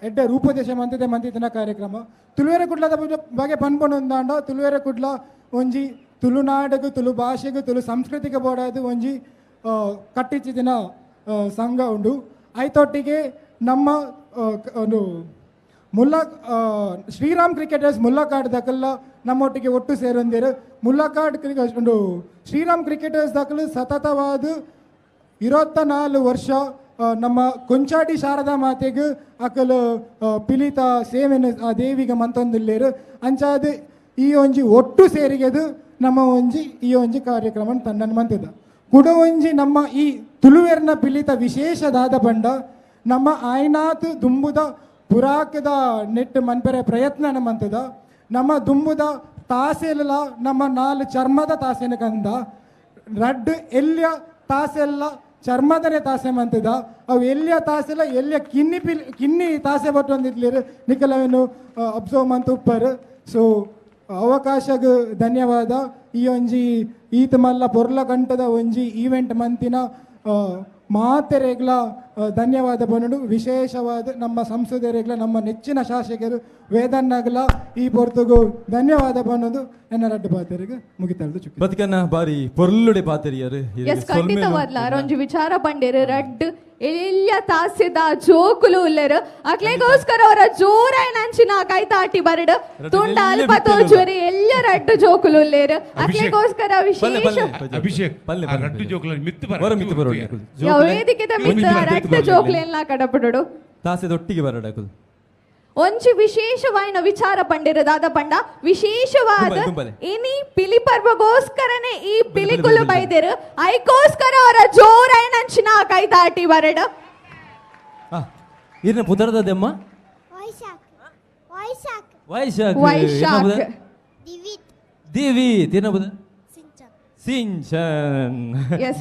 Speaker 8: ಎಡ್ಡೆ ರೂಪದೇಶ ಮಂತಿದೆ ಮಂತಿನ ಕಾರ್ಯಕ್ರಮ. ತುಳುವೆರೆ ಕುಡ್ಲದ ಬಗ್ಗೆ ಪನ್ಪೊಂದಾಂಡ ತುಳುವೆರೆ ಕುಡ್ಲ ಒಂಜಿ ತುಳುನಾಡಿಗೆ ತುಳು ಭಾಷೆಗೆ ತುಳು ಸಂಸ್ಕೃತಿಗೆ ಬೋಡಾದ ಒಂಜಿ ಕಟ್ಟಿಚ್ಚಿದಿನ ಸಂಘ ಉಂಡು. ಐತೊಟ್ಟಿಗೆ ನಮ್ಮ ಒಂದು ಮುಲ್ಲ ಶ್ರೀರಾಮ್ ಕ್ರಿಕೆಟರ್ಸ್ ಮುಲ್ಲಕಾಡ್ ದಕಲ್ಲ ನಮ್ಮೊಟ್ಟಿಗೆ ಒಟ್ಟು ಸೇರೊಂದಿರು. ಮುಲ್ಲಕಾಡ್ ಒಂದು ಶ್ರೀರಾಮ್ ಕ್ರಿಕೆಟರ್ಸ್ ದಕಲು ಸತತವಾದ 24 ವರ್ಷ ನಮ್ಮ ಕೊಂಚಾಡಿ ಶಾರದಾ ಮಾತೆಗೆ ಅಕಲು ಪಿಲಿತ ಸೇವೆನ ಆ ದೇವಿಗೆ ಮಂತೊಂದಿಲ್ಲೇರು. ಅಂಚಾದ ಈ ಒಂಜಿ ಒಟ್ಟು ಸೇರಿಗೆದು ನಮ್ಮ ಒಂಜಿ ಈ ಒಂಜಿ ಕಾರ್ಯಕ್ರಮ ತಂಡನ ಮಂತಿದ್ದ. ಕುಡ ಒಂಜಿ ನಮ್ಮ ಈ ತುಳುವೆರ್ನ ಪಿಲಿತ ವಿಶೇಷದಾದ ಬಂಡ ನಮ್ಮ ಆಯ್ನಾತ್ ದುಂಬುದ ಪುರಾಕದ ನೆಟ್ ಮನ್ಪೆರೆ ಪ್ರಯತ್ನ ಮಂತದ. ನಮ್ಮ ದುಂಬುದ ತಾಸೆಲ್ಲ ನಮ್ಮ 4 ಚರ್ಮದ ತಾಸೆನ ಕಂದ ರಡ್ಡು ಎಲ್ಲಿಯ ತಾಸೆಲ್ಲ ಚರ್ಮದನೆ ತಾಸೆ ಮಂತದ. ಅವು ಎಲ್ಲಿಯ ತಾಸೆಲ್ಲ ಎಲ್ಲಿಯ ಕಿನ್ನಿ ಪಿಲ್ ಕಿನ್ನಿ ತಾಸೆ ಬಟ್ಟೊಂದಿರ್ಲಿರು ನಿಕಲವೇನು ಅಬ್ಸರ್ವ್ ಮಂತ್ ಉಪ್ಪರು. ಸೊ ಅವಕಾಶಗ್ ಧನ್ಯವಾದ. ಈ ಒಂಜಿ ಈತ ಮಲ್ಲ ಪೊರ್ಲ ಗಂಟದ ಒಂಜಿ ಈವೆಂಟ್ ಮಂತಿನ ಮಾತೆರೆಗ್ಲ ಧನ್ಯವಾದ ಬನ್ನಡು. ವಿಶೇಷವಾದ ನಮ್ಮ ಸಂಸದರೆಗ್ಲ ನಮ್ಮ ನೆಚ್ಚಿನ ಶಾಸಕರು ವೇದನ್ನಾಗಲ ಈ ಪೊರ್ತುಗು ಧನ್ಯವಾದ ಬನ್ನೋದು ನನ್ನ ರಡ್ಡು ಪಾತೆರಿಗೆ ಮುಗಿತಲ್ದು ಚುಕ್ಕಿ.
Speaker 7: ಬದುಕನ್ನ ಬಾರಿ ಪೊರ್ಲುಡೆ ಪಾತೆರಿಯರು.
Speaker 13: ಎಸ್, ಖಂಡಿತವಾದ್ಲ ಅರೊಂಜಿ ವಿಚಾರ ಪಂಡೇರು ರಡ್ಡು ಎಲ್ಲಿಯ ತಾಸೆದ ಜೋಕುಲು ಉಲ್ಲೆರು ಅಕ್ಲೆಗೋಸ್ಕರ ಅವರ ಜೋರಾಯಿನಂಚಿನ ಕೈತಾಟಿ ಬರಡು ತುಂಡ ಅಲ್ಪ ತೋಜುವರಿ ಎಲ್ಲ ರಡ್ಡು ಜೋಕುಲು ಉಲ್ಲೇರು ಅಕ್ಲೆಗೋಸ್ಕರ ವಿಶೇಷ.
Speaker 14: ಅಭಿಷೇಕ್ ರಡ್ಡು ಜೋಕುಲು ಮಿತ್ತು
Speaker 7: ಬರ ಮಿತ್ತು ಬರೋಡು
Speaker 13: ವೇದಿಕೆದ ಮಿತ್ತು ರಡ್ಡು ಜೋಕುಲೆಲ್ಲ ಕಡಪಡೋಡು
Speaker 7: ತಾಸೆದೊಟ್ಟಿಗೆ ಬರಡಕುಲು.
Speaker 13: ಒಂಜಿ ವಿಶೇಷವಾಯಿನ ವಿಚಾರ ಪಂಡಿರ ದಾದ ಪಂಡ ವಿಶೇಷವಾದ ಇನಿ ಪಿಲಿ ಪರ್ವಗೋಸ್ಕರನೇ ಈ ಪಿಲಿಕುಲು ಬೈದಿರು ಐಕೋಸ್ಕರ ಅವರ ಜೋರಾಯಿನಂಚಿನ ಕೈದಾಟಿ ಬರಡು.
Speaker 7: ಇರ್ನ ಪುದರ್ದದೆಮ್ಮ ವೈಶಾಖ್
Speaker 13: ವೈಶಾಖ್
Speaker 7: ದಿವಿ ತಿನ್ನ ಪುದರ್ ಸಿಂಚನ್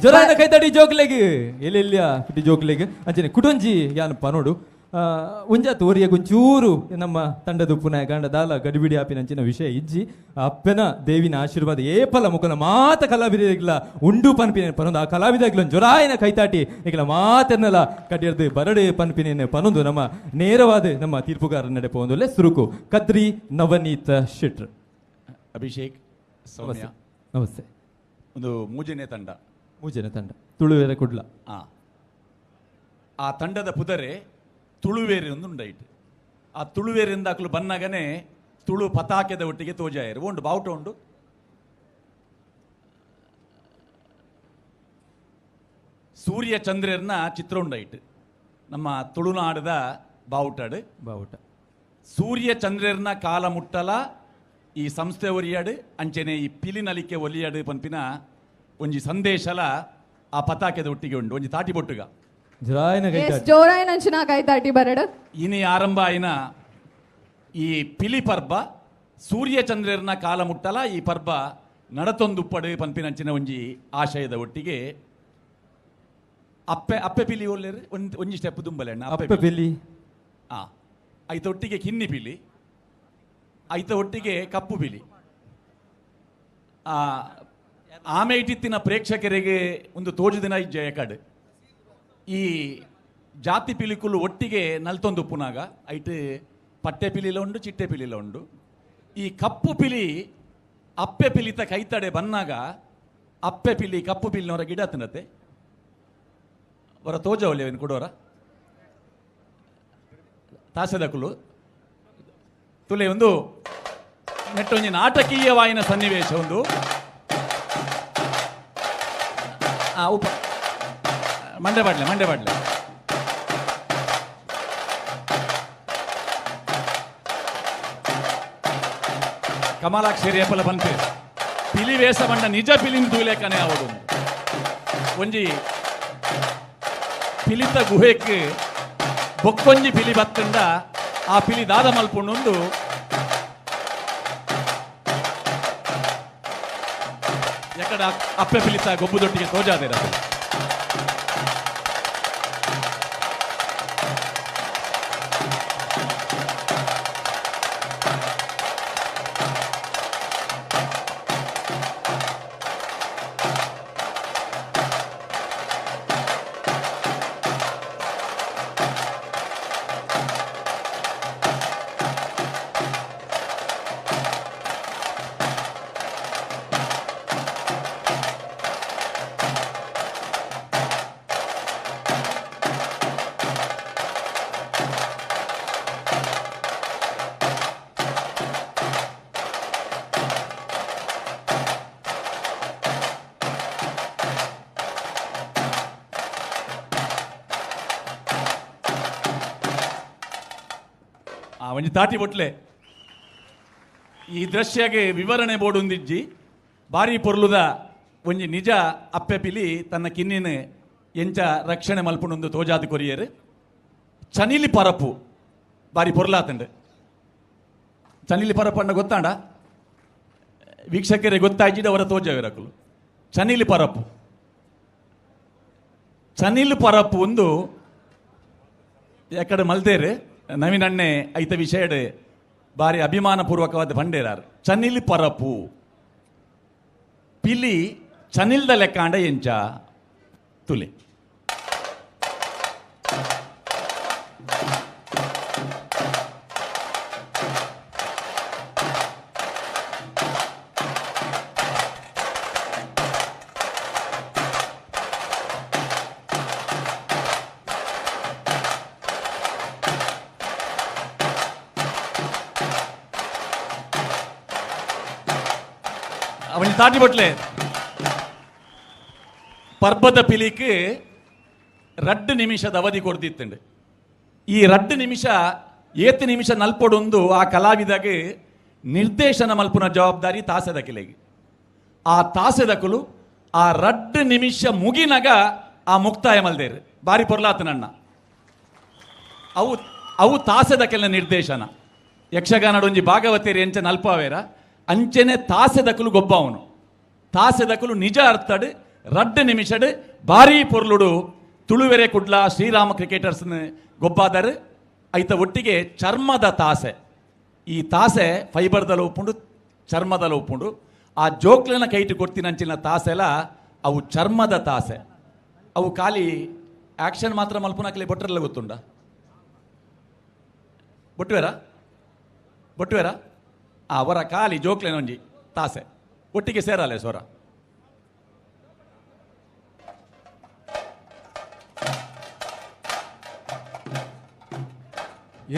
Speaker 7: ಜೋರಾಯಿನ ಕೈತಾಟಿ ಜೋಕ್ಲೆಗ್ ಎಲ್ಲೆಲ್ಲಿಯ ಪಿಟಿ ಜೋಕ್ಲೆಗ್ ಅಂಚನೆ ಕುಟೊಂಜಿ ಯಾನ್ ಪನೋಡು ಒಂಜಾತ್ ಒರಿಯ ಒಂಚೂರು ನಮ್ಮ ತಂಡದ ಪುನಃ ಗಂಡ ದಾಲ ಗಡಿಬಿಡಿ ಆಪಿನಂಚಿನ ವಿಷಯ ಇಜ್ಜಿ. ಅಪ್ಪನ ದೇವಿನ ಆಶೀರ್ವಾದ ಏಪಲ ಮುಖನ ಮಾತ ಕಲಾವಿದರಿಗ್ಲ ಉಂಡು ಪನ್ಪಿನ ಪನೊಂದು ಆ ಕಲಾವಿದಗ್ಲ ಜೊರಾಯನ ಕೈತಾಟಿ ಈಗಲ ಮಾತೆನ್ನೆಲ್ಲ ಕಡಿಯರ್ದು ಬರಡೆ ಪನ್ಪಿನ ಪನೊಂದು ನಮ್ಮ ನೇರವಾದ ನಮ್ಮ ತೀರ್ಪುಗಾರ ನಡೆ ಪೋಂದುಲ್ಲೆ ಸುರುಕು ಕದ್ರಿ ನವನೀತ ಶೆಟ್ರ್.
Speaker 6: ಅಭಿಷೇಕ್ ಸೌಮ್ಯ
Speaker 7: ನಮಸ್ತೆ.
Speaker 6: ಒಂದು ಮೂಜನೇ ತಂಡ,
Speaker 7: ಮೂಜನೇ ತಂಡ ತುಳುವೆರೆ ಕುಡ್ಲ.
Speaker 6: ಆ ತಂಡದ ಪುದರೆ ತುಳುವೇರಿ ಒಂದು ಉಂಡೈಟ್. ಆ ತುಳುವೇರಿಂದ ಅಕ್ಲು ಬನ್ನಗನೆ ತುಳು ಪತಾಕೆದ ಒಟ್ಟಿಗೆ ತೋಜಾಯರು ಉಂಡು ಬಾವುಟ ಉಂಡು. ಸೂರ್ಯ ಚಂದ್ರರ್ನ ಚಿತ್ರ ಉಂಡೈಟ್ ನಮ್ಮ ತುಳುನಾಡದ ಬಾವುಟಾಡು
Speaker 7: ಬಾವುಟ.
Speaker 6: ಸೂರ್ಯ ಚಂದ್ರರ್ನ ಕಾಲ ಮುಟ್ಟಲ ಈ ಸಂಸ್ಥೆ ಒರಿಯಾಡು ಅಂಚೆನೆ ಈ ಪಿಲಿನಲಿಕೆ ಒಲಿಯಾಡು ಪನ್ಪಿನ ಒಂಜಿ ಸಂದೇಶಲ ಆ ಪತಾಕೆದ ಒಟ್ಟಿಗೆ ಉಂಡು ಒಂಜಿ ತಾಟಿ ಬೊಟ್ಟುಗ.
Speaker 13: ಜೋರಾಯಿನಂಚಿನ ಕೈತಾಟಿ ಬರಡು.
Speaker 6: ಇನಿ ಆರಂಭ ಆಯಿನ ಈ ಪಿಲಿ ಪರ್ಬ ಸೂರ್ಯ ಚಂದ್ರರ್ನ ಕಾಲ ಮುಟ್ಟಲ ಈ ಪರ್ಬ ನಡತೊಂದುಪ್ಪಡು ಪನ್ಪಿನಂಚಿನ ಒಂಜಿ ಆಶಯದ ಒಟ್ಟಿಗೆ ಅಪ್ಪೆ ಅಪ್ಪೆ ಪಿಲಿ ಒಲ್ಲೆರು ಒಂಜಿ ಸ್ಟೆಪ್ ದುಂಬಲೆ
Speaker 7: ಅಪ್ಪೆ ಪಿಲಿ
Speaker 6: ಐತ ಒಟ್ಟಿಗೆ ಕಿನ್ನಿ ಪಿಲಿ ಐತ ಒಟ್ಟಿಗೆ ಕಪ್ಪು ಪಿಲಿ. ಆಮೆ ಇಟ್ಟಿತ್ತಿನ ಪ್ರೇಕ್ಷಕರಿಗೆ ಒಂದು ತೋಜುದಿನ ಜಯಕಾಡು ಈ ಜಾತಿ ಪಿಲಿಕುಲು ಒಟ್ಟಿಗೆ ನಲ್ತೊಂದು ಉಪ್ಪುನಾಗ ಐಟ್ ಪಟ್ಟೆ ಪಿಲಿಲ ಉಂಡು ಚಿಟ್ಟೆ ಪಿಲಿಲ ಉಂಡು. ಈ ಕಪ್ಪು ಪಿಲಿ ಅಪ್ಪೆ ಪಿಲಿತ ಕೈತಡೆ ಬನ್ನಾಗ ಅಪ್ಪೆ ಪಿಲಿ ಕಪ್ಪು ಪಿಲಿನವರ ಗಿಡ ತಿನ್ನತ್ತೆ ಅವರ ತೋಜವಲ್ಲೇನು ಕೊಡೋರ ತಾಸೆದಕುಲು ತುಲೆ ಒಂದು ನೆಟ್ಟೊಂಜಿ ನಾಟಕೀಯವಾಯಿನ ಸನ್ನಿವೇಶ ಒಂದು. ಉಪ ಮಂಡೆ ಬಾಡ್ಲೆ ಮಂಡೆ ಬಾಡ್ಲೆ. ಕಮಲಾಕ್ಷರಿ ಏಪಲ ಬಂತೆ ಪಿಲಿ ವೇಷ ಬಂಡ ನಿಜ ಪಿಲಿನ ತೂಲೇಕನೆ ಅವಡು ಒಂಜಿ ಪಿಲಿತ ಗುಹೆಕ್ ಬೊಕ್ಕೊಂಜಿ ಪಿಲಿ ಬತ್ತಂಡ ಆ ಪಿಲಿ ದಾದ ಮಲ್ಪುಂಡು ಎಕಡ ಅಪ್ಪೆ ಪಿಲಿತ ಗೊಬ್ಬುದೊಟ್ಟಿಗೆ ತೋಜಾದಿರ. ಒಂಜಿ ತಾಟಿ ಬೊಟ್ಲೆ ಈ ದೃಶ್ಯಗೆ ವಿವರಣೆ ಬೋರ್ಡ್ ಒಂದಿಜ್ಜಿ ಬಾರಿ ಪೊರ್ಲುದ ಒಂಜಿ ನಿಜ ಅಪ್ಪೆ ಪಿಲಿ ತನ್ನ ಕಿನ್ನಿನ ಎಂಚ ರಕ್ಷಣೆ ಮಲ್ಪುಂಡು ತೋಜಾದ ಕೊರಿಯರ್ ಚನಿಲಿ ಪರಪು ಬಾರಿ ಪೊರ್ಲಾತಂಡು. ಚನಿಲಿ ಪರಪು ಅಂಡ ಗೊತ್ತಾಂಡ ವೀಕ್ಷಕರಿಗೆ ಗೊತ್ತಾಯ್ತಿದ್ದು ಅವರ ತೋಜವಿರಕುಲು. ಚನಿಲಿ ಪರಪು ಚನಿಲ್ ಪರಪು ಒಂದು ಎಕಡೆ ಮಲ್ದೇರು ನವೀನ್ ಅಣ್ಣೆ ಐತ ವಿಷಯಡ್ ಬಾರಿ ಅಭಿಮಾನಪೂರ್ವಕವಾದ ಬಂಡೇರಾರು. ಚನಿಲ್ ಪರಪು ಪಿಲಿ ಚನಿಲ್ದ ಲೆಕ್ಕಾಂಡ ಎಂಚ ತುಲೆ. ತಾಟಿ ಬಟ್ಲೆ ಪರ್ಬದ ಪಿಲಿಕ್ ರಡ್ಡು ನಿಮಿಷದ ಅವಧಿ ಕೊಡ್ತಿತ್ತಂಡು. ಈ ರಡ್ಡು ನಿಮಿಷ ಏತ್ ನಿಮಿಷ ನಲ್ಪೊಡೊಂದು ಆ ಕಲಾವಿದಾಗ ನಿರ್ದೇಶನ ಮಲ್ಪುನ ಜವಾಬ್ದಾರಿ ತಾಸೆದಕಿಲೆಗೆ. ಆ ತಾಸೆದಕುಲು ಆ ರಡ್ಡು ನಿಮಿಷ ಮುಗಿನಾಗ ಆ ಮುಕ್ತಾಯ ಮಲ್ದೇರು ಬಾರಿ ಪೊರ್ಲಾತನಣ್ಣ. ಅವು ಅವು ತಾಸೆದಕೆಲ್ಲ ನಿರ್ದೇಶನ. ಯಕ್ಷಗಾನಡೊಂಜಿ ಭಾಗವತೇರಿ ಎಂಚ ನಲ್ಪಾವೇರ ಅಂಚೆನೆ ತಾಸೆದಕುಲು ಗೊಬ್ಬವನು ತಾಸೆದಕುಲು ನಿಜ ಅರ್ಥಡು ರಡ್ಡು ನಿಮಿಷಡು ಭಾರಿ ಪೊರ್ಲುಡು ತುಳುವೆರೆ ಕುಡ್ಲ ಶ್ರೀರಾಮ ಕ್ರಿಕೆಟರ್ಸ್ ಗೊಬ್ಬಾದರು. ಐತ ಒಟ್ಟಿಗೆ ಚರ್ಮದ ತಾಸೆ, ಈ ತಾಸೆ ಫೈಬರ್ದಲ್ಲ ಉಪ್ಪುಂಡು ಚರ್ಮದಲ್ಲ ಉಪ್ಪುಂಡು. ಆ ಜೋಕ್ಲಿನ ಕೈಟು ಕೊಡ್ತಿನಂಚಿನ ತಾಸೆಲ ಅವು ಚರ್ಮದ ತಾಸೆ. ಅವು ಖಾಲಿ ಆಕ್ಷನ್ ಮಾತ್ರ ಮಲ್ಪುನಕಲಿ ಬೊಟ್ಟರೆಲ್ಲ ಗೊತ್ತುಂಡ ಬೊಟ್ಟುವೆರಾ ಬೊಟ್ಟುವೆರಾ ಅವರ ಖಾಲಿ ಜೋಕ್ಲೆನೊಂಜಿ ತಾಸೆ ಒಟ್ಟಿಗೆ ಸೇರಲ್ಲ ಸೋರ.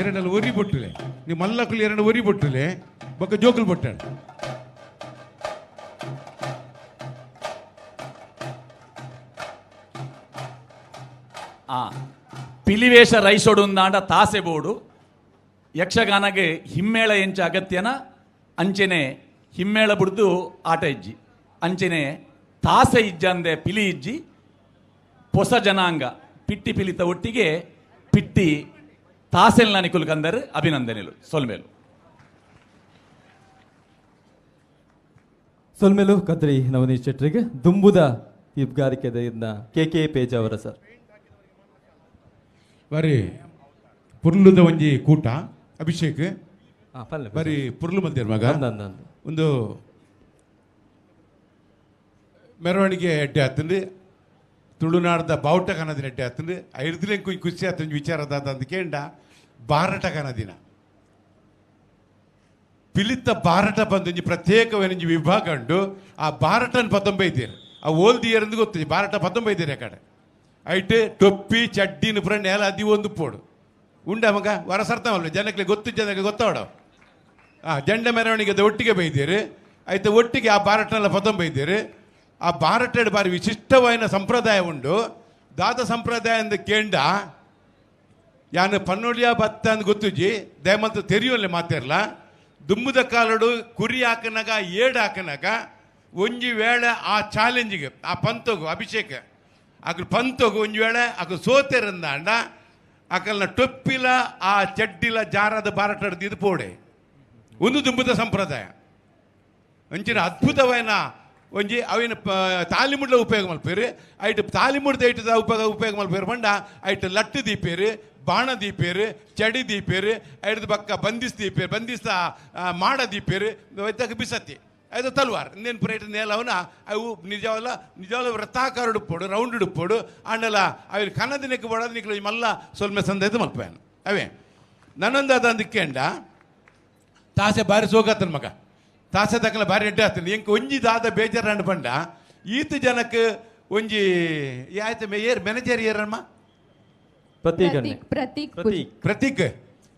Speaker 14: ಎರಡಲ್ಲಿ ಒರಿ ಬೊಟ್ಟುಲೆ ನೀವು ಮಲ್ಲಕುಲು ಎರಡು ಒರಿ ಬೊಟ್ಟುಲೆ ಬೊಕ್ಕ ಜೋಕುಲು ಬೊಟ್ಟಾಡು.
Speaker 6: ಪಿಲಿವೇಶ ರೈಸೊಡುಂದಾಂಡ ತಾಸೆ ಬೋಡು ಯಕ್ಷಗಾನಗೆ ಹಿಮ್ಮೇಳ ಎಂಚ ಅಗತ್ಯನ ಅಂಚೆನೆ ಹಿಮ್ಮೇಳ ಬುಡ್ದು ಆಟ ಇಜ್ಜಿ ಅಂಚೆನೆ ತಾಸೆ ಇಜ್ಜಂದೆ ಪಿಲಿ ಇಜ್ಜಿ. ಹೊಸ ಜನಾಂಗ ಪಿಟ್ಟಿ ಪಿಲಿತ ಒಟ್ಟಿಗೆ ಪಿಟ್ಟಿ ತಾಸೆಲ್ ನಾನಿಕುಲ್ ಕಂದರ್ ಅಭಿನಂದನೆಲು ಸೊಲ್ಮೇಲು
Speaker 7: ಸೊಲ್ಮೇಲು ಕದ್ರಿ ನವನೀಶ್ ಶೆಟ್ಟರಿಗೆ ದುಂಬುದ ತೀರ್ಗಾರಿಕೆ ಕೆ ಕೆ ಪೇಜಾವರ ಸರ್.
Speaker 14: ಬಾರಿ ಪುರ್ಲುದ ಒಂಜಿ ಕೂಟ ಅಭಿಷೇಕ್ ಬಾರಿ ಪುರ್ಲು ಮಲ್ತೇರು ಮಗ. ಒಂದು ಮೆರವಣಿಗೆ ಎಡ್ಡೆ ಆತಂದು ತುಳುನಾಡ್ದ ಬಾವುಟ ಕನದಿನ ಎಡ್ಡೆ ಆತಂದು ಐರ್ದಿಲೆ ಖುಷಿ ಆತಂದು ವಿಚಾರದಾದ ಅಂತ ಕೇಂಡ ಬಾರಟ ಕನದಿನ ಪಿಲಿತ ಬಾರಟ ಬಂದೊಂಜಿ ಪ್ರತ್ಯೇಕವೊಂಜಿ ವಿಭಾಗ ಉಂಡು. ಆ ಬಾರಟನ್ ಪತ್ತೊಂಬೈದೇರು ಆ ಓಲ್ದಿಯರಂದು ಗೊತ್ತು ಬಾರಟ ಪತ್ತೊಂಬೈದೇರು ಆ ಕಡೆ ಐಟ್ ಟೊಪ್ಪಿ ಚಡ್ಡಿನ ಪುರ ನೇಲ ಅದಿ ಒಂದು ಪೋಡು ಉಂಡ ಮಗ ವರ ಸರ್ತಮಲ್ಲ ಜನಕ್ಕೆ ಗೊತ್ತು ಜನಕ್ಕೆ ಗೊತ್ತಾಡ. ಆ ಜಂಡ ಮೆರವಣಿಗೆ ಒಟ್ಟಿಗೆ ಬೈದೇರು ಆಯ್ತು ಒಟ್ಟಿಗೆ ಆ ಬಾರಟನೆಲ್ಲ ಪತ್ತೊಂಬೈದೇರು. ಆ ಭಾರತದ ಬಾರಿ ವಿಶಿಷ್ಟವಾದ ಸಂಪ್ರದಾಯ ಉಂಡು. ದಾದ ಸಂಪ್ರದಾಯ ಅಂದ ಕೇಂಡ ಯಾನು ಪನ್ನೊಡಿಯ ಬತ್ತ ಅಂದ್ ಗೊತ್ತುಜಿ ದಯಮಂತ ತೆರಿಯೋಲ್ಲೆ ಮಾತಿರಲ್ಲ. ದುಂಬುದ ಕಾಲಡು ಕುರಿ ಹಾಕನಾಗ ಏಡು ಹಾಕನಾಗ ಒಂಜಿ ವೇಳೆ ಆ ಚಾಲೆಂಜಿಗೆ ಆ ಪಂತಗು ಅಭಿಷೇಕ ಅಕಲ್ ಪಂತಗು ಒಂಜಿ ವೇಳೆ ಅಕಲ್ ಸೋತೆರಂದಾಂಡ ಅಕಲ್ನ ಟೊಪ್ಪಿಲ ಆ ಚಡ್ಡಿಲ ಜಾರದ ಬಾರಟ ಪೋಡೆ ಒಂದು ದುಂಬುದ ಸಂಪ್ರದಾಯ. ಅಂಚಿನ ಅದ್ಭುತವಾದ ಒಂಜಿ ಅವಿನ ತಾಲಿಮುಡ್ಲ ಉಪಯೋಗ ಮಲ್ಪೇರು. ಐಟ್ ತಾಲಿಮುಡ್ದ ಐಟ್ ಉಪಯೋಗ ಮಲ್ಪೇರು ಪಂಡ ಐಟ್ ಲಟ್ಟು ದೀಪೇರು, ಬಾಣ ದೀಪೇರು, ಚಡಿ ದೀಪೇರು, ಐಡ್ದ ಬಕ್ಕ ಬಂದಿಸ್ ದೀಪೇರು, ಬಂದಿಸ್ತ ಮಾಡ ದೀಪೇರು, ಐತಕ್ಕೆ ಬಿಸತ್ತಿ ಐದು ತಲ್ವಾರ್ ಇನ್ನೇನು ಪುರ ಐಟ್ ನೇಲವನ ಅವು ನಿಜವಲ್ಲ ನಿಜವಲ್ಲ ವೃತ್ತಾಕಾರ ಉಡುಪೋಡು ರೌಂಡ್ ಉಡುಪೋಡು ಆಂಡಲ ಅವಿನ ಕನ್ನದಿನಕ್ಕೆ ಬೋಡೋದು ನಿಕ್ಲು ಮಲ್ಲ ಸೊಲ್ಮೆ ಸಂದೈತು ಮಲ್ಪೇನು. ಅವೇ ನನ್ನೊಂದು ಅದೊಂದು ತಾಸೆ ಬಾರಿ ಸೋಗತ್ತನ ಮಗ ತಾಸೆ ತಕ್ಕಲ ಬಾರಿ ಎಡ್ಡೆ ಆಗ್ತದೆ. ಎಂಕ್ ಒಂಜಿ ದಾದ ಬೇಜಾರು ಪಂಡ ಈತ ಜನಕ್ಕೆ ಒಂಜಿ ಆಯ್ತು ಏರ್ ಮ್ಯಾನೇಜರ್ ಏರಮ್ಮ
Speaker 7: ಪ್ರತೀಕ್
Speaker 13: ಪ್ರತೀಕ್
Speaker 14: ಪ್ರತೀಕ್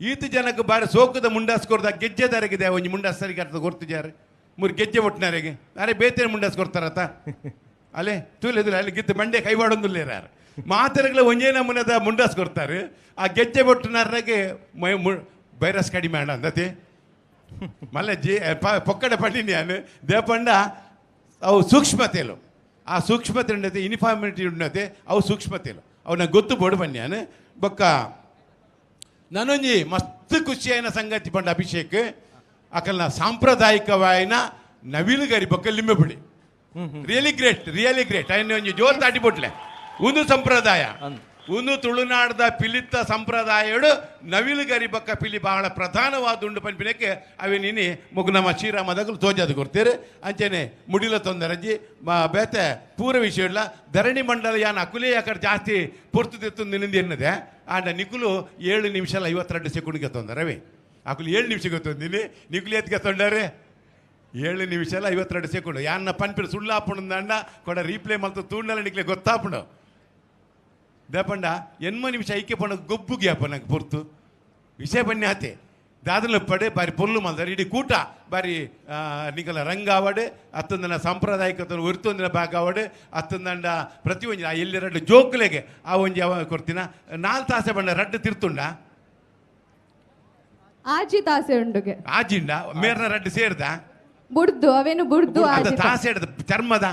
Speaker 14: ಈತ ಜನಕ್ಕೆ ಬಾರಿ ಸೋಕದ ಮುಂಡಾಸ್ ಕೊರ್ದ ಗೆಜ್ಜೆದಾರಿಗಿದೆ ಒಂಜಿ ಮುಂಡಾಸ್ ಸರಿಗೆ ಅರ್ಥ ಗೊತ್ತಿದ್ದಾರೆ ಮೂರು ಗೆಜ್ಜೆ ಒಟ್ಟಿನಾರಿಗೆ ಅರೆ ಬೇತೇನೆ ಮುಂಡಾಸ್ ಕೊಡ್ತಾರತ ಅಲ್ಲೇ ತೂಲೆದಿಲ್ಲ ಅಲ್ಲಿ ಗಿತ್ತು ಮಂಡೆ ಕೈವಾಡೊಂದಿಲ್ಲ ಯಾರು ಮಾತೆರಗಳ ಒಂಜೇ ನಮೂನೆದ ಮುಂಡಾಸ್ ಕೊಡ್ತಾರೆ. ಆ ಗೆಜ್ಜೆ ಒಟ್ಟಿನಾರಿಗೆ ವೈರಸ್ ಕಡಿಮೆ ಅಣ್ಣ ಅಂದತಿ ಮಲ್ಲ ಜಿ ಪೊಕ್ಕಡೆ ಪಂಡಿನಿ ದೇಪಂಡ ಅವು ಸೂಕ್ಷ್ಮತೆಲು ಆ ಸೂಕ್ಷ್ಮತೆ ಉಂಡತೆ ಯೂನಿಫಾರ್ಮಿಟಿ ಉಂಡತೆ ಅವು ಸೂಕ್ಷ್ಮತೆಲು ಅವು ನಂಗೆ ಗೊತ್ತು ಬೋಡು ಬನ್ಯಾನು. ಬೊಕ್ಕ ನಾನೊಂಜಿ ಮಸ್ತ್ ಖುಷಿಯಾಯಿನ ಸಂಗತಿ ಪಂಡ ಅಭಿಷೇಕ್ ಅಕಲ್ನ ಸಾಂಪ್ರದಾಯಿಕವಾಯಿನ ನವಿಲುಗರಿ ಬೊಕ್ಕ ಲಿಂಬೆಪುಡಿ ರಿಯಲಿ ಗ್ರೇಟ್ ರಿಯಲಿ ಗ್ರೇಟ್. ಅಯ್ಯ ಒಂಜಿ ಜೋರು ತಾಟಿ ಬೊಟ್ಲೆ ಒಂದು ಸಂಪ್ರದಾಯ ಒಂದು ತುಳುನಾಡದ ಪಿಲಿತ್ತ ಸಂಪ್ರದಾಯಡು ನವಿಲುಗರಿ ಬಕ್ಕ ಪಿಲಿ ಬಹಳ ಪ್ರಧಾನವಾದ ಉಂಡು ಪನ್ಪಿನಕ್ಕೆ ಅವೆ ನೀನಿ ಮುಗು ನಮ್ಮ ಶ್ರೀರಾಮದಾಗಲು ತೋಜಾದ ಕೊಡ್ತೀರಿ. ಅಂಚೆನೆ ಮುಡಿಲ ತೊಂದರಜ್ಜಿ ಬೇತೆ ಪೂರ ವಿಷಯ ಇಲ್ಲ ಧರಣಿ ಮಂಡಲ ಯಾನ್ ಅಕುಲೇ ಯಾಕಡೆ ಜಾಸ್ತಿ ಪೊರ್ತು ನಿನ್ನಿಂದ ಎನ್ನದೆ ಆಂಡ ನಿಕುಲು 7 ನಿಮಿಷ 52 ಸೆಕೆಂಡ್ಗೆ ತೊಂದರೆ ಅಕುಲು 7 ನಿಮಿಷಕ್ಕೆ ತೊಂದಿನಿ ನಿಕುಲು ಎತ್ಗೆ ತೊಂದರೆ 7 ನಿಮಿಷ 52 ಸೆಕೆಂಡ್ ಯಾನ್ನ ಪನ್ಪಿನ ಸುಳ್ಳಾಪುಂಡ ಕೊಡ ರೀಪ್ಲೇ ಮಲ್ತು ತೂಂಡಲ ನಿಕ್ಲೆ ಗೊತ್ತಾಪುಂಡು ದೇಪಂಡ 80 ನಿಮಿಷ ಐಕ್ಯ ಪಂಡ ಗೊಬ್ಬು ಗ್ಯಾಪ ನಂಗೆ ಪೊರ್ತು ವಿಷಯ ಬನ್ನಿ ಆತೆ ದಾದಲ ಪಡೆ ಬಾರಿ ಪೊರ್ಲು ಮಲ್ದಾರೆ ಇಡೀ ಕೂಟ ಬಾರಿ ನಿಕಲ ರಂಗಾವಡೆ ಅತ್ತಂದನ ಸಾಂಪ್ರದಾಯಿಕತನ ಒರ್ತೊಂದಿನ ಭಾಗ ಅವಡೆ ಅತ್ತಂದಂಡ ಪ್ರತಿಯೊಂಜಿ ಆ ಎಲ್ಲಿ ರಡ್ಡು ಜೋಕ್ಲೆಗೆ ಆ ಒಂಜಿ ಅವ ಕೊಡ್ತೀನ 4 ತಾಸೆ ಬಂಡ ರಡ್ಡು ತಿರ್ತುಂಡ
Speaker 13: ಆಜಿ ತಾಸೆ ಉಂಡುಗೆ
Speaker 14: ಆಜಿಂಡ ಮೇರ್ನ ರಡ್ಡು ಸೇರ್ದ
Speaker 13: ಬುಡ್ದು ಅವೇನು ಬುಡ್ದು ಆಜಿ
Speaker 14: ತಾಸೆ ಹಿಡ್ದು ಚರ್ಮದ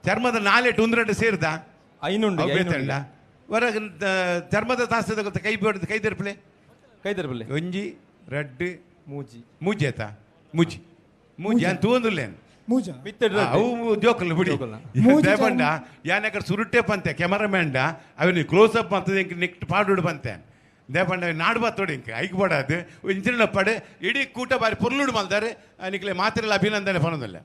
Speaker 14: ಚರ್ಮದ ನಾಲೆಟ್ ಒಂದರಡ್ಡು ಸೇರ್ದ
Speaker 7: ಐನುಂಡು
Speaker 14: ಹೊರಗೆ ಚರ್ಮದ ತಾಸೆ ಗೊತ್ತ ಕೈ ಬಿಡ್ದು ಕೈ ತೆರಪಲೆ
Speaker 7: ಕೈ ತೆರಪಲೆ
Speaker 14: ಒಂಜಿ ರಡ್ಡು
Speaker 7: ಮೂಜಿ
Speaker 14: ಮೂಜಿ ಆಯ್ತಾ ಮೂಜಿ ಮೂಜಿ ಅಂತ ತೂಂದುಲ್ಲೇನು ಅವು ಜೋಕಲ್ ಬಿಡಿ ದೇಪಂಡ ಯಾನಕಡೆ ಸುರುಟೆ ಪಂತೆ ಕೆಮರಾಮ್ಯಾನ್ಡ ಅವನಿಗೆ ಕ್ಲೋಸ್ ಅಪ್ ಅಂತದೆ ಇಂಕ ನೆಕ್ಸ್ಟ್ ಪಾಡುಡು ಬಂತೆ ದೇಪಂಡ ನಾಡು ಬಾತೋಡಿ ಇಂಕ ಐಕ್ ಬೋಡಾದು ಇಂಚಿನ ಪಡೆ ಇಡೀ ಕೂಟ ಬಾರಿ ಪೊರ್ಲುಡು ಮಲ್ದಾರೆ ನಿಕ್ಲೆ ಮಾತ್ರೆಲ್ಲ ಅಭಿನಂದನೆ ಪನೋದಲ್ಲ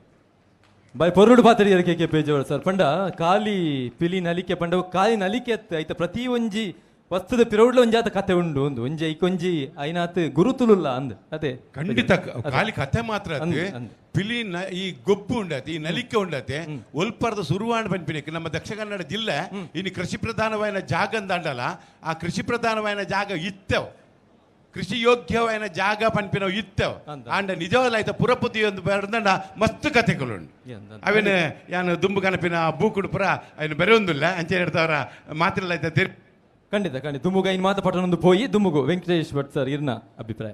Speaker 7: ಬಾಯ್ ಪೊರ್ಲುಡು ಪಾತ್ರಿ K K Pejawar sir ಪಂಡ ಖಾಲಿ ಪಿಲಿ ನಲಿಕೆ ಪಂಡ ಖಾಲಿ ನಲಿಕೆ ಅತ್ತ ಐತ ಪ್ರತಿ ಒಂಜಿ ವಸ್ತುದ ಪಿರೌಡ್ಲ ಒಂಜಾತ ಕತೆ ಉಂಡು ಒಂದು ಒಂಜಿ ಐಕೊಂಜಿ ಐನಾತ್ ಗುರುತುಲುಲ್ಲ ಅಂದ್ ಅದೇ
Speaker 14: ಖಂಡಿತ ಖಾಲಿ ಕತೆ ಮಾತ್ರ ಪಿಲಿ ಈ ಗೊಬ್ಬು ಉಂಡತೆ ಈ ನಲಿಕೆ ಉಂಡತೆ ಒಲ್ಪರ್ದ ಸುರುವಾಣ ಪನ್ಪಿನಕ್ಕೆ ನಮ್ಮ ದಕ್ಷಿಣ ಕನ್ನಡ ಜಿಲ್ಲೆ ಇನ್ನು ಕೃಷಿ ಪ್ರಧಾನವಾದ ಜಾಗ ಅಂದಾಂಡಲ ಆ ಕೃಷಿ ಪ್ರಧಾನವಾದ ಜಾಗ ಇತ್ತೇವ್ ಕೃಷಿ ಯೋಗ್ಯವಾದ ಜಾಗ ಪನ್ಪಿನವು ಇತ್ತೇವ್ ಆಂಡ ನಿಜವಲ್ಲ ಆಯ್ತ ಪುರಪತಿ ಒಂದು ಬರ್ದಂಡ ಮಸ್ತ್ ಕತೆಗಳು ಅವೇನು ಯಾನು ದುಂಬು ಕನಪಿನ ಬೂಕುಡು ಪುರ ಅವನು ಬರೆಯೊಂದಿಲ್ಲ ಅಂಚೆ ಹೇಳ್ತಾವ್ರ ಮಾತಿಲ್ಲ ಆಯ್ತಾ.
Speaker 7: ಖಂಡಿತ ಖಂಡಿತ ದುಂಬುಗ ಇನ್ನು ಮಾತ ಪಟ್ಟಣೊಂದು ಪೋಯಿ ದುಂಬುಗು ವೆಂಕಟೇಶ್ ಭಟ್ ಸರ್ ಇರ್ನ ಅಭಿಪ್ರಾಯ.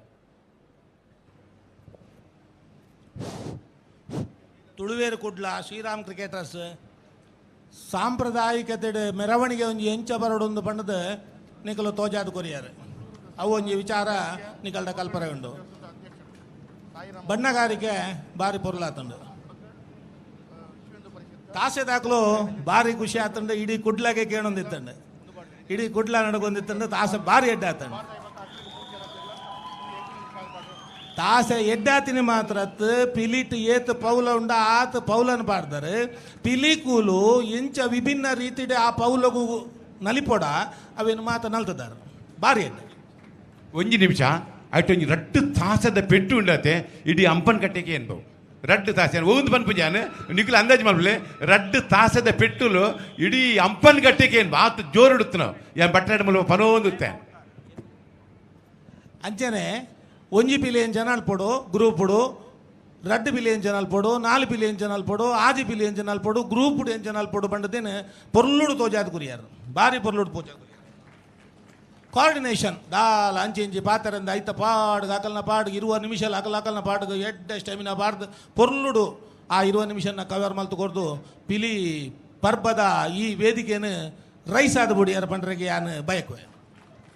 Speaker 17: ತುಳುವೇರು ಕುಡ್ಲ ಶ್ರೀರಾಮ್ ಕ್ರಿಕೆಟರ್ಸ್ ಸಾಂಪ್ರದಾಯಿಕತೆ ಮೆರವಣಿಗೆ ಒಂಜಿ ಎಂಚ ಬರೋಡೊಂದು ಬಣ್ಣದ ನಿಕಲು ತೋಜಾದ ಕೊರಿಯಾರು ಅವು ಒಂಜಿ ವಿಚಾರ ನಿಕಲ್ಡ ಕಲ್ಪನೆ ಉಂಡು. ಬಣ್ಣಗಾರಿಕೆ ಬಾರಿ ಪೊರ್ಲಾತಂಡು ತಾಸೆ ದಾಖಲು ಬಾರಿ ಖುಷಿ ಆತಂಡು ಇಡೀ ಕುಡ್ಲಾಗೆ ಕೇಳೊಂದಿತ್ತಂಡು ಇಡೀ ಕುಡ್ಲ ನಡ್ಕೊಂಡಿತ್ತಂಡು ತಾಸೆ ಬಾರಿ ಎಡ್ಡೆ ಆತಂಡು ತಾಸೆ ಎಡ್ಡಾತಿನಿ ಮಾತ್ರ ಪಿಲಿಟ್ ಏತ್ ಪೌಲ ಉಂಡ ಆತ ಪೌಲನ್ನು ಪಾಡ್ತಾರೆ ಪಿಲಿ ಕೂಲು ಇಂಚ ವಿಭಿನ್ನ ರೀತಿಡೆ ಆ ಪೌಲಗು ನಲಿಪೊಡ ಅವೇನು ಮಾತ ನಲ್ತದಾರೆ ಬಾರಿ ಎಡ್ಡೆ.
Speaker 14: ಒಂಜಿ ನಿಮಿಷ ಅಟ್ ಒಂಜಿ ರಡ್ಡು ತಾಸದ ಪೆಟ್ಟು ಉಂಡತೆ ಇಡೀ ಅಂಪನ್ ಕಟ್ಟೆಗೆ ಏನ್ಬವು ರಡ್ಡು ತಾಸೆ ಒಂದು ಪನ್ಪುಜಾನು ನಿಖಿಲ್ ಅಂದಾಜು ಮಾಡ್ಲೆ ರಡ್ಡು ತಾಸದ ಪೆಟ್ಟುಲು ಇಡೀ ಅಂಪನ್ ಕಟ್ಟೆಗೆ ಏನು ಆತ ಜೋರು ನಾವು ಏನು ಬಟ್ಟೆ ಮೂಲಕ ಪನೋಂದುತ್ತೆ.
Speaker 17: ಅಂಚನೆ ಒಂಜಿ ಪಿಲಿ ಏನು ಜನ ಅಲ್ಪೊಡು ಗ್ರೂಪುಡು 2 ಪಿಲಿ ಎಂಚ ನಲ್ಪೊಡು 4 ಪಿಲಿ ಎಂಚ ನಲ್ಪೊಡು 6 ಪಿಲಿ ಎಂಚ ನಲ್ಪೊಡು ಗ್ರೂಪ್ ಎಂಚ ನಲ್ಪೊಡು ಪಂಡದೇನು ಪೊರ್ಲುಡು ತೋಜಾದ ಕುರಿಯಾರು ಬಾರಿ ಪೊರ್ಲುಡು ಪೋಜಾದ ಕುರಿಯಾರು ಕೋಆರ್ಡಿನೇಷನ್ ದಾಲ ಅಂಚೆ ಇಂಚಿ ಪಾತರಂದ ಐತ ಪಾಡು ಅಕಲ್ನ ಪಾಡು 20 ನಿಮಿಷ ಅಕಲ್ ಅಕಲ್ನ ಪಾಡುಗ ಎಡ್ಡ ಸ್ಟೆಮಿನ ಬಾರ್ದು ಪೊರ್ಲುಡು ಆ 20 ನಿಮಿಷನ ಕವರ್ ಮಲ್ತು ಕೊರ್ದು ಪಿಲಿ ಪರ್ಬದ ಈ ವೇದಿಕೆಯನ್ನು ರೈಸ್ ಆದ ಬುಡಿಯಾರ ಪಂಡ್ರೆಗೆ ಯಾನು ಬಯಕುವೆ.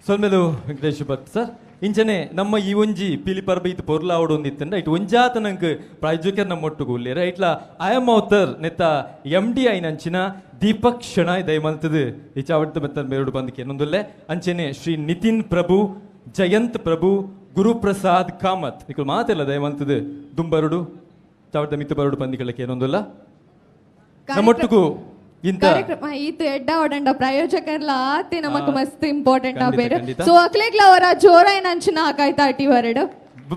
Speaker 7: ಸೊಲ್ಮೆಲು ವೆಂಕಟೇಶ್ ಭಟ್ ಸರ್ ಇಂಚನೆ ನಮ್ಮ ಈ ಒಂಜಿ ಪಿಲಿ ಪರ್ಬ ಇತ್ತು ಪೊರ್ಲ ಆವಡು ಒಂದಿತ್ತಂಡ ಇಟ್ಟು ಒಂಜಾತ ನಂಗೆ ಪ್ರಾಯೋಜಕರ್ ನಮ್ಮ ಒಟ್ಟುಗು ಉಲ್ಲೇರ ಇಟ್ಲ I am author ನೆತ್ತ ಎಂ ಡಿ ಐನಂಚಿನ ದೀಪಕ್ ಶೆಣಾಯ್ ದಯಮಲ್ತದು ಈ ಚಾವಡ್ತ ಮೆತ್ತ ಮೇರುಡು ಬಂದಕ್ಕೆ ಇನ್ನೊಂದುಲ್ಲೆ ಅಂಚನೆ ಶ್ರೀ ನಿತಿನ್ ಪ್ರಭು ಜಯಂತ್ ಪ್ರಭು ಗುರುಪ್ರಸಾದ್ ಕಾಮತ್ ನಿಕುಲ್ ಮಾತೆಲ್ಲ ದಯಮಲ್ತದು ದುಂಬರುಡು ಚಾವಡ್ತ ಮಿತ್ತು ಬರುಡು ಬಂದಿಕೊಳ್ಳಕ್ಕೆ ಏನೊಂದುಲ್ಲ ನಮ್ಮೊಟ್ಟುಗು
Speaker 9: ಕಾರ್ಯಕ್ರಮ ಈತ ಎಡ್ಡ ಒಡಂಡ ಪ್ರಾಯೋಜಕರ್ಲ ಆತೆ ನಮಕ್ ಮಸ್ತ್ ಇಂಪಾರ್ಟೆಂಟ್ ಆಪೇರು. ಸೊ ಅಕ್ಲೆಗ್ಲ ಅವರ ಜೋರಾಯಿ ನಂಚಿನ ಹಾಕಾಯ್ತಾ ಹೊರಡು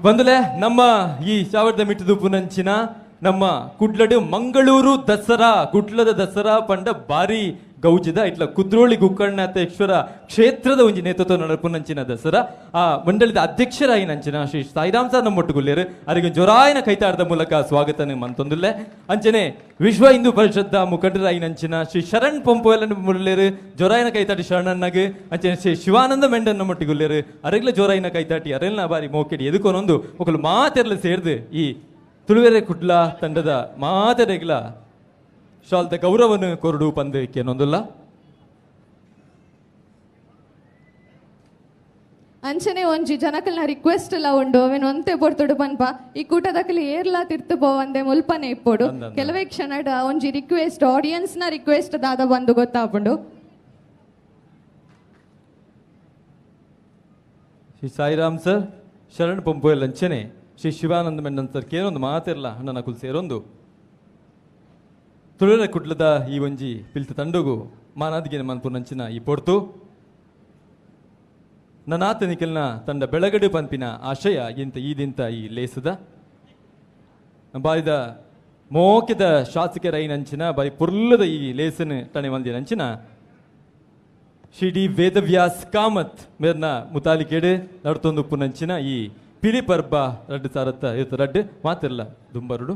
Speaker 7: ಬಂದಲೆ ನಮ್ಮ ಈ ಚಾವಡ್ದ ಮಿಟ್ಟುದುಪ್ಪು ನಂಚಿನ ನಮ್ಮ ಕುಡ್ಲಡು ಮಂಗಳೂರು ದಸರಾ ಕುಡ್ಲದ ದಸರಾ ಪಂಡ ಬಾರಿ ಗೌಜಿದ ಇಟ್ಲ ಕುದ್ರೋಳಿ ಗುಕ್ಕಣ್ಣಾಥೇಶ್ವರ ಕ್ಷೇತ್ರದ ಒಂಜಿ ನೇತೃತ್ವ ನಡಪುನಂಚಿನ ದಸರಾ ಆ ಮಂಡಳಿದ ಅಧ್ಯಕ್ಷರಾಯಿ ನಂಚಿನ ಶ್ರೀ ಸಾಯಿರಾಮ್ ಸರ್ ನಮ್ಮೊಟ್ಟುಗುಲ್ಲೇರು ಅರಿಗೆ ಜೊರಾಯನ ಕೈತಾಡದ ಮೂಲಕ ಸ್ವಾಗತ ಮಂತೊಂದುಲ್ಲೆ. ಅಂಚನೆ ವಿಶ್ವ ಹಿಂದೂ ಪರಿಷತ್ ಮುಖಂಡರಾಯಿ ನಂಚಿನ ಶ್ರೀ ಶರಣ್ ಪಂಪುವೆಲ್ಲ ಮುಲ್ಲೇರು ಜೊರಾಯನ ಕೈತಾಟಿ ಶರಣಣ್ಣಗ್ ಅಂಚನೆ ಶ್ರೀ ಶಿವಾನಂದ ಮೆಂಡನ್ ನಮ್ಮೊಟ್ಟಿಗುಲ್ಲೇರು ಅರೆಗ್ಲ ಜೋರಾಯಿನ ಕೈತಾಟಿ ಅರೆಲ್ನ ಬಾರಿ ಮೋಕೆಡಿ ಎದುಕೊನೊಂದು ఒకಳು ಮಾತೆರ್ಲ ಸೇರ್ದು ಈ ತುಳುವೆರೆ ಕುಡ್ಲ ತಂಡದ ಮಾತೆರೆಗ್ಲ ಶಾಲ್ದ ಗೌರವನು ಕೊರಡು ಪಂದಕ್ಕೆ
Speaker 9: ಅಂಚನೆ ಒಂಜಿ ಜನಕಲ್ನ ರಿಕ್ವೆಸ್ಟ್ ಎಲ್ಲ ಉಂಡು ಅವೇನು ಒಂತೆ ಪೊರ್ತುಡು ಪನ್ಪ ಈ ಕೂಟದಕಲಿ ಏರ್ಲಾ ತಿರ್ತು ಪೋವಂದೆ ಮುಲ್ಪನೆ ಇಪ್ಪೊಡು ಕೆಲವೇ ಕ್ಷಣ ಒಂಜಿ ರಿಕ್ವೆಸ್ಟ್ ಆಡಿಯನ್ಸ್ ನ ರಿಕ್ವೆಸ್ಟ್ ದಾದ ಬಂದು ಗೊತ್ತಾಪುಂಡು.
Speaker 7: ಶ್ರೀ ಸಾಯಿರಾಮ್ ಸರ್ ಶರಣ್ ಪಂಪುವೆಲ್ ಅಂಚನೆ ಶ್ರೀ ಶಿವಾನಂದ ಮೆಂಡನ್ ಸರ್ ಕೇರೊಂದು ಮಾತಿರಲ್ಲ ಅಣ್ಣನ ಕುಲ್ ಸೇರೊಂದು ತುಳುವ ಕುಡ್ಲದ ಈ ಒಂಜಿ ಪಿಲ್ತ ತಂಡಗು ಮಾನಾದಿಗೆ ಮನ್ಪುನಂಚಿನ ಈ ಪೊರ್ತು ನನಾತ ನಿಖಲ್ನ ತಂಡ ಬೆಳಗಡು ಪನ್ಪಿನ ಆಶಯ ಇಂತ ಈ ದಿಂತ ಈ ಲೇಸದ ಬಾರಿದ ಮೋಕೆದ ಶಾಸಕರೈನಂಚಿನ ಬಾರಿ ಪುರ್ಲದ ಈ ಲೇಸನ್ ಟಣೆ ಮಂದಿನಂಚಿನ ಶ್ರೀ ಡಿ ವೇದವ್ಯಾಸ್ ಕಾಮತ್ ಮೇರ್ನ ಮುತಾಲಿಕೇಡು ನಡ್ತೊಂದು ಪುನಂಚಿನ ಈ ಪಿಲಿ ಪರ್ಬ ರಡ್ಡು ಸಾರತ್ತ ಇರ್ತ ರಡ್ಡು ಮಾತಿರಲ್ಲ ದುಂಬರುಡು.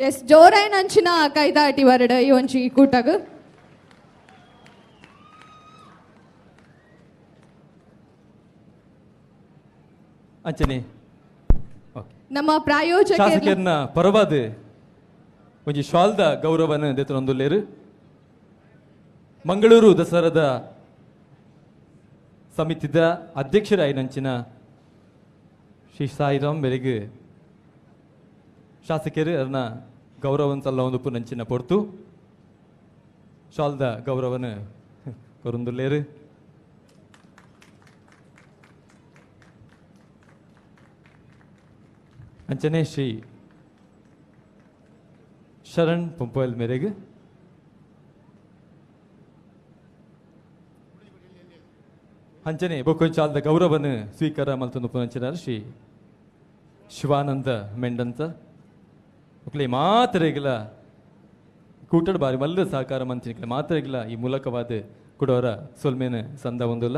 Speaker 9: ಎಸ್ ಜೋರಾಯಿನ ಅಂಚಿನ ಕೈದಾಟಿ ವರಡ ಈ ಒಂಜಿ ಕೂಟಗ್
Speaker 7: ಅಂಚನೆ
Speaker 9: ನಮ್ಮ ಪ್ರಾಯೋಜಕ
Speaker 7: ಶಾಸಕರನ್ನ ಪರವಾದ ಒಂಜಿ ಶಾಲ್ದ ಗೌರವನ ದೆತ್ತೊಂದುಲ್ಲೇರು ಮಂಗಳೂರು ದಸರಾದ ಸಮಿತಿದ ಅಧ್ಯಕ್ಷರಾಯಿನಂಚಿನ ಶ್ರೀ ಸಾಯಿರಾಮ್ ಬೆರೆಗ್ ಶಾಸಕರು ಅದನ್ನ ಗೌರವನ್ ಸಲ್ಲ ಒಂದು ಪುನಂಚಿನ ಪೊರ್ತು ಶಾಲ್ದ ಗೌರವನ ಕೊರುಂದುಲ್ಲೇರು. ಅಂಚನೆ ಶ್ರೀ ಶರಣ್ ಪಂಪೋಯಲ್ ಮೇರೆಗೆ ಅಂಚನೆ ಬೊಕ್ಕೊಂಚಾಲ್ದ ಗೌರವನ ಸ್ವೀಕಾರ ಮಲ್ತೊಂದು ಪುನಂಚಿನ ಶ್ರೀ ಶಿವಾನಂದ ಮೆಂಡಂತ ಒಕ್ಲೆ ಮಾತ್ರೆಗಿಲ ಕೂಟಡ್ ಬಾರಿ ಮಲ್ಲ ಸಹಕಾರ ಮಂಚಿನ ಮಾತ್ರೆಗಿಲ ಈ ಮೂಲಕವಾದ ಕೊಡೋರ ಸೊಲ್ಮೇನ ಸಂದ ಒಂದುಲ್ಲ.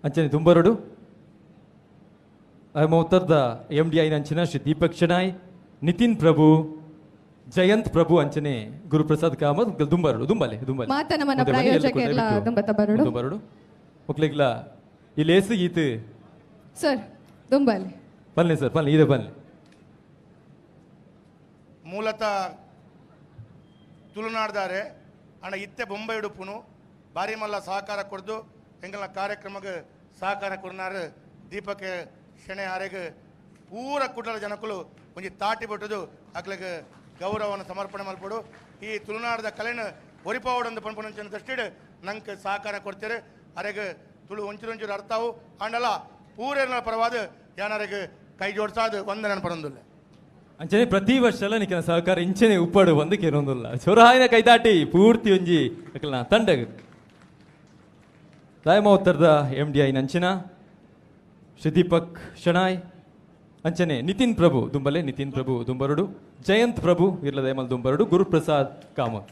Speaker 7: ಅಂಚನೆ ದುಂಬರುಡು ಮೌತರ್ದ ಎಂ ಡಿ ಐನಂಚಿನ ಶ್ರೀ ದೀಪಕ್ ಶೆಣಾಯ್ ನಿತಿನ್ ಪ್ರಭು ಜಯಂತ್ ಪ್ರಭು ಅಂಚನೆ ಗುರುಪ್ರಸಾದ್ ಕಾಮತ್ ದುಂಬರುಡು ದುಂಬಲೆ ದುಂಬಲೆ ದುಂಬರುಡು ಒಕ್ಲೆಗ್ಲ ಈ ಲೇಸು ಈತು
Speaker 9: ಸರ್ ದುಂಬಲೆ
Speaker 7: ಬನ್ನಿ ಸರ್ ಬನ್ನಿ ಇದೆ ಬನ್ನಿ.
Speaker 3: ಮೂಲತಃ ತುಳುನಾಡ್ದಾರೆ ಅಣ್ಣ ಇತ್ತೆ ಬೊಂಬೈ ಉಡುಪುನು ಬಾರಿ ಮಲ್ಲ ಸಹಕಾರ ಕೊಡ್ದು ಎಂಗಲ್ನ ಕಾರ್ಯಕ್ರಮಕ್ಕೆ ಸಹಕಾರ ಕೊಡ್ನಾರು ದೀಪಕ್ ಶೆಣೆ ಆರೆಗ್ ಪೂರ ಕುಟಲ ಜನಕುಲು ಒಂಜಿ ತಾಟಿ ಬಿಟ್ಟದು ಅಕ್ಲೆಗ್ ಗೌರವವನ್ನು ಸಮರ್ಪಣೆ ಮಲ್ಪಡು ಈ ತುಳುನಾಡದ ಕಲೆನ ಒರಿಪಾವಡೊಂದು ಪನ್ಪುನಂಚಿನ ದೃಷ್ಟಿಡ್ ನಂಗೆ ಸಹಕಾರ ಕೊಡ್ತೀರಿ ಅರೆಗ್ ತುಳು ಒಂಚೂರು ಅರ್ಥವು ಆಂಡಲ ಪೂರೇನ ಪರವಾದ ಯಾನರೆಗ್ ಕೈ ಜೋಡಿಸಾದು ವಂದನೆ ಪಡೊಂದುಲ್ಲ.
Speaker 7: ಅಂಚನೆ ಪ್ರತಿ ವರ್ಷ ನಿಖನ ಸಹಕಾರ ಇಂಚನೆ ಉಪ್ಪಾಡು ಬಂದು ಕೇರೊಂದುಲ್ಲ ಚೊರಾಯಿನ ಕೈದಾಟಿ ಪೂರ್ತಿ ಒಂಜಿ ಅಕಲ್ನ ತಂಡಗ್ ರಾಯಮೌತ್ತರದ ಎಂ ಡಿ I ನಂಚಿನ ಶ್ರೀ ದೀಪಕ್ ಶೆಣಾಯ್ ಅಂಚನೆ ನಿತಿನ್ ಪ್ರಭು ದುಂಬಲೆ ನಿತಿನ್ ಪ್ರಭು ದುಂಬರುಡು ಜಯಂತ್ ಪ್ರಭು ಇರ್ಲ ದಯಮಲ್ ದುಂಬರುಡು ಗುರುಪ್ರಸಾದ್ ಕಾಮತ್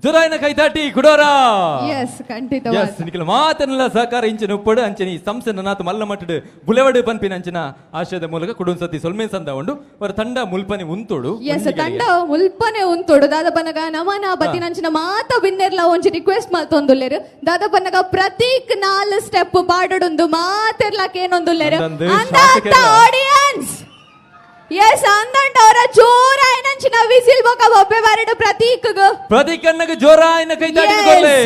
Speaker 7: ಜೊರಾಯಿನ ಕೈತಾಟಿ ಕುಡೋರಾ
Speaker 9: ಎಸ್ ಖಂಡಿತವಾದ
Speaker 7: ಎಸ್ ನಿಖಿಲ ಮಾತನೆಲ್ಲ ಸಹಕಾರ ಇಂಚಿನ ಉಪ್ಪಡು ಅಂಚನೆ ಈ ಸಂಸ್ಥೆ ನನಾತು ಮಲ್ಲ ಮಟ್ಟಡು ಬುಲೆವಡು ಪನ್ಪಿನ ಅಂಚಿನ ಆಶಯದ ಮೂಲಕ ಕುಡುನ್ ಸತಿ ಸೊಲ್ಮೆ ಸಂದ ಉಂಡು ಅವರ ತಂಡ ಮುಲ್ಪನೆ ಉಂತೋಡು
Speaker 9: ಎಸ್ ತಂಡ ಮುಲ್ಪನೆ ಉಂತೋಡು ದಾದಪನಗ ನಮನ ಬತ್ತಿನಂಚಿನ ಮಾತ ಬಿನ್ನೆರ್ಲ ಒಂಜಿ ರಿಕ್ವೆಸ್ಟ್ ಮಲ್ತೊಂದುಲ್ಲೆರು ದಾದಪನಗ ಪ್ರತೀಕ್ 4 ಸ್ಟೆಪ್ ಪಾಡೊಡುಂದು ಮಾತೆರ್ಲಕ ಏನೊಂದುಲ್ಲೆರು
Speaker 7: ಅಂದಂದು
Speaker 9: ಆಡಿಯನ್ಸ್ ಎಸ್ ಅಂದಂಟ ಅವರ ಜೋರಾಯಿನಂಚಿನ ವಿಸಿಲ್ ಬೊಕ ಬೊಬ್ಬೆ ಬಾರಡು ಪ್ರತೀಕ್
Speaker 7: ಪ್ರತೀಕ್ ಅಣ್ಣಗ್ ಜೋರಾಯಿನ ಕೈತಾಟಿ ಕೊರ್ಲೆ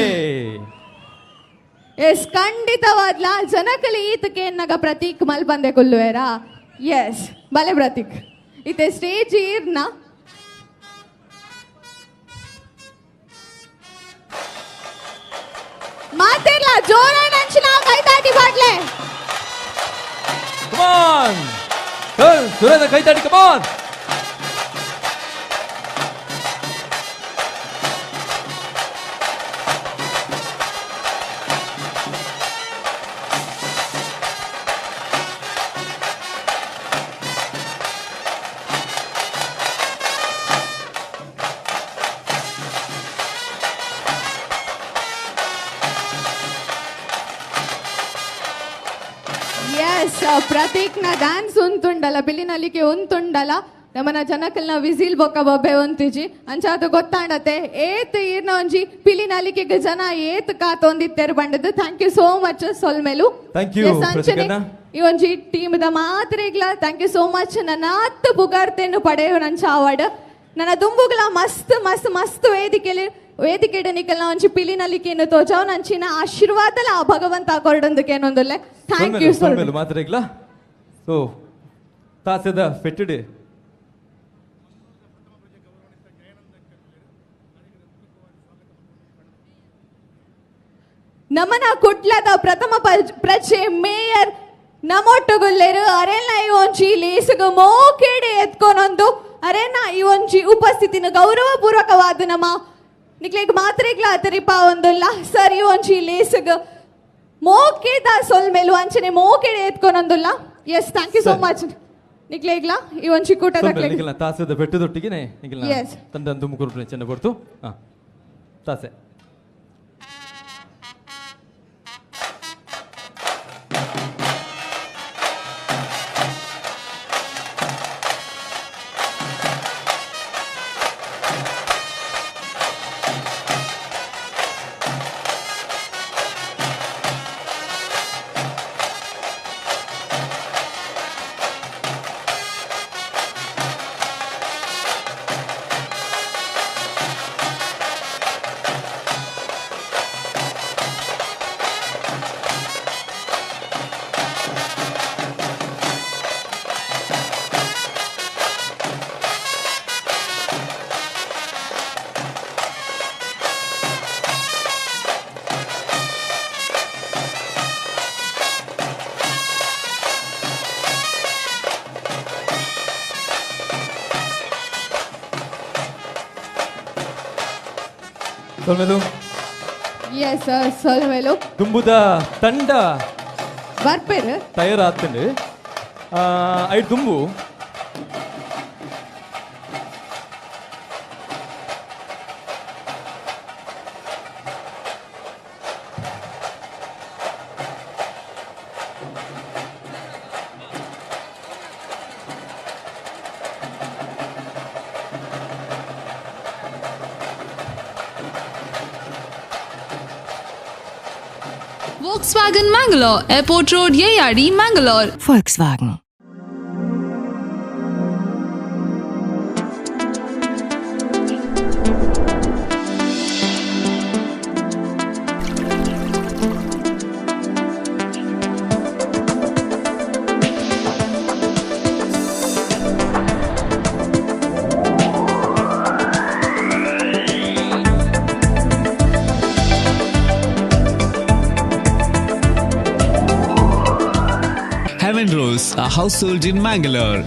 Speaker 9: ಎಸ್ ಖಂಡಿತವಾದ್ಲ ಜನಕಲಿ ಈತಕ್ಕೆ ಎನ್ನಗ ಪ್ರತೀಕ್ ಮಲ್ಪಂದೆ ಕೊಲ್ಲುವೆರಾ ಎಸ್ ಬಲೆ ಪ್ರತೀಕ್ ಇತ್ತೆ ಸ್ಟೇಜ್ ಈರ್ನ ಮಾತಿರ್ಲ ಜೋರಾಯಿನಂಚಿನ ಕೈತಾಟಿ ಬಾಡ್ಲೆ
Speaker 7: ಕಮ್ ಆನ್ ಸುರೇಂದ್ರ ಕೈತಾಟಿ ಕಮ್ ಆನ್
Speaker 9: ಎಸ್ ಪ್ರತೀಕ್ನ ಡ್ಯಾನ್ಸ್ ಉಂತುಂಡಲ ಬಿಲಿನಲಿಕೆ ಉಂತುಂಡಲ ನಮ್ಮನ ಜನಕಲ್ನ ವಿಸಿಲ್ ಬೊಕ್ಕ ಬೊಬ್ಬೆ ಉಂತಿಜಿ ಅಂಚಾದ ಗೊತ್ತಾಂಡತೆ ಏತ್ ಈರ್ನ ಒಂಜಿ ಪಿಲಿನಲಿಕೆಗೆ ಜನ ಏತ್ ಕಾತೊಂದಿತ್ತೆರ್ ಬಂಡದು thank you so much ಸೊಲ್ಮೆಲು
Speaker 7: thank you
Speaker 9: Yes, ಅಂಚನೆ ಈ ಒಂಜಿ ಟೀಮ್ ದ ಮಾತ್ರೆಗ್ಲ thank you so much ನನ್ನಾತ್ ಪುಗಾರ್ತೆನ್ನು ಪಡೆಯೋ ನಂಚ ಅವಾರ್ಡ್ ನನ್ನ ದುಂಬುಗ್ಲ ಮಸ್ತ್ ಮಸ್ತ್ ಮಸ್ತ್ ವೇದಿಕೆಲಿ ವೇದಿಕೆಡ ನಿಕಲ್ನ ಒಂಜಿ ಪಿಲಿನಲಿಕೆಯನ್ನು ತೋಜಾವ್ ನಂಚಿನ ಆಶೀರ್ವಾದಲ ಆ ಭಗವಂತ ಕೊರಡೊಂದಕ್ಕೇನೊಂದುಲ್ಲೆ thank you sir
Speaker 7: ಸೊಲ್ಮೆಲು ಮಾತ್ರೆಗ್ಲ ಸೊ ತಾಸೆದ ಫೆಟ್ಟಿಡೆ
Speaker 9: ನಮನ ಕುಡ್ಲದ ಪ್ರಥಮ ಪ್ರಜೆ ಮೇಯರ್ ನಮೊಟ್ಟುಗುಲ್ಲೆರು ಅರೆನ ಈ ಒಂಜಿ ಲೇಸುಗು ಮೋಕೆಡೆ ಎತ್ಕೊನೊಂದು ಅರೆನ ಈ ಒಂಜಿ ಉಪಸ್ಥಿತಿನ ಗೌರವಪೂರ್ವಕವಾದ ನಮ್ಮ ನಿಕ್ಲೆಗ್ ಮಾತ್ರೆಗ್ಲ ಅತರಿಪ ಒಂದುಲ್ಲ ಸರ್ ಈ ಒಂಜಿ ಲೇಸುಗು ಮೋಕೆದ ಸೊಲ್ಮೆಲು ಅಂಚನೆ ಮೋಕೆಡೆ ಎತ್ಕೊನೊಂದುಲ್ಲ yes thank you so much ನಿಕ್ಲೆಗ್ಲ ಈ ಒಂಜಿ ಕೂಟದ
Speaker 7: ನಿಖಿಲ್ನ ತಾಸೆದ ಬೆಟ್ಟದೊಟ್ಟಿಗೆ ನಿಖಿಲ್ನ
Speaker 9: Yes.
Speaker 7: ತಂಡ ತುಮಕೂರು ಚೆನ್ನ ಬರ್ತು ಹಾ ತಾಸೆ ಸೊಲ್ಮೆಲು
Speaker 9: ಎಸ್ ಸೊಲ್ಮೆಲು
Speaker 7: ದುಂಬುದ ತಂಡ
Speaker 9: ಬರ್ಪೇರು
Speaker 7: ತಯಾರಾಗ್ತಂಡು ಐದು ದುಂಬು
Speaker 12: Volkswagen Mangalore, Airport Road, Yeyadi, Mangalore.
Speaker 23: Volkswagen.
Speaker 20: Lemon Rose, a household in Mangalore.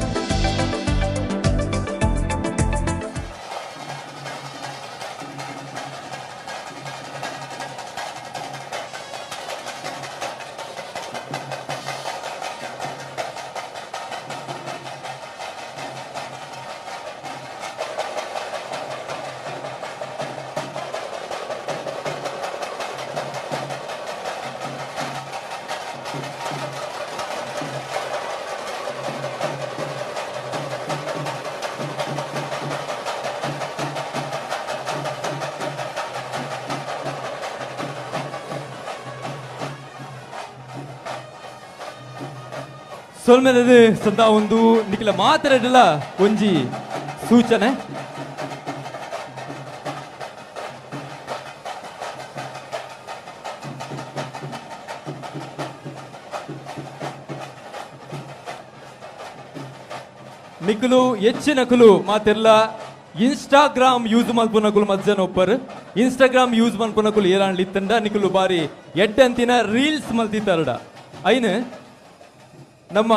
Speaker 7: ಸೊಲ್ಮೆದದು ಸದಾ ಒಂದು ನಿಖಿಲ ಮಾತಾಡಲ್ಲ ಒಂಜಿ ಸೂಚನೆ. ನಿಖಲು ಹೆಚ್ಚಿನಕುಲು ಮಾತೆಲ್ಲ ಇನ್ಸ್ಟಾಗ್ರಾಮ್ ಯೂಸ್ ಮಲ್ಪುನಕುಲು ಮಜ್ಜನ ಒಪ್ಪರು ಇನ್ಸ್ಟಾಗ್ರಾಮ್ ಯೂಸ್ ಮಲ್ಪುನಕುಲು ಏರಾಂಡ್ಲಿತ್ತಂಡ ನಿಖಲು ಬಾರಿ ಎಡ್ಡಂತಿನ ರೀಲ್ಸ್ ಮಲ್ತಿತ್ತಾರಡ. ಐನು ನಮ್ಮ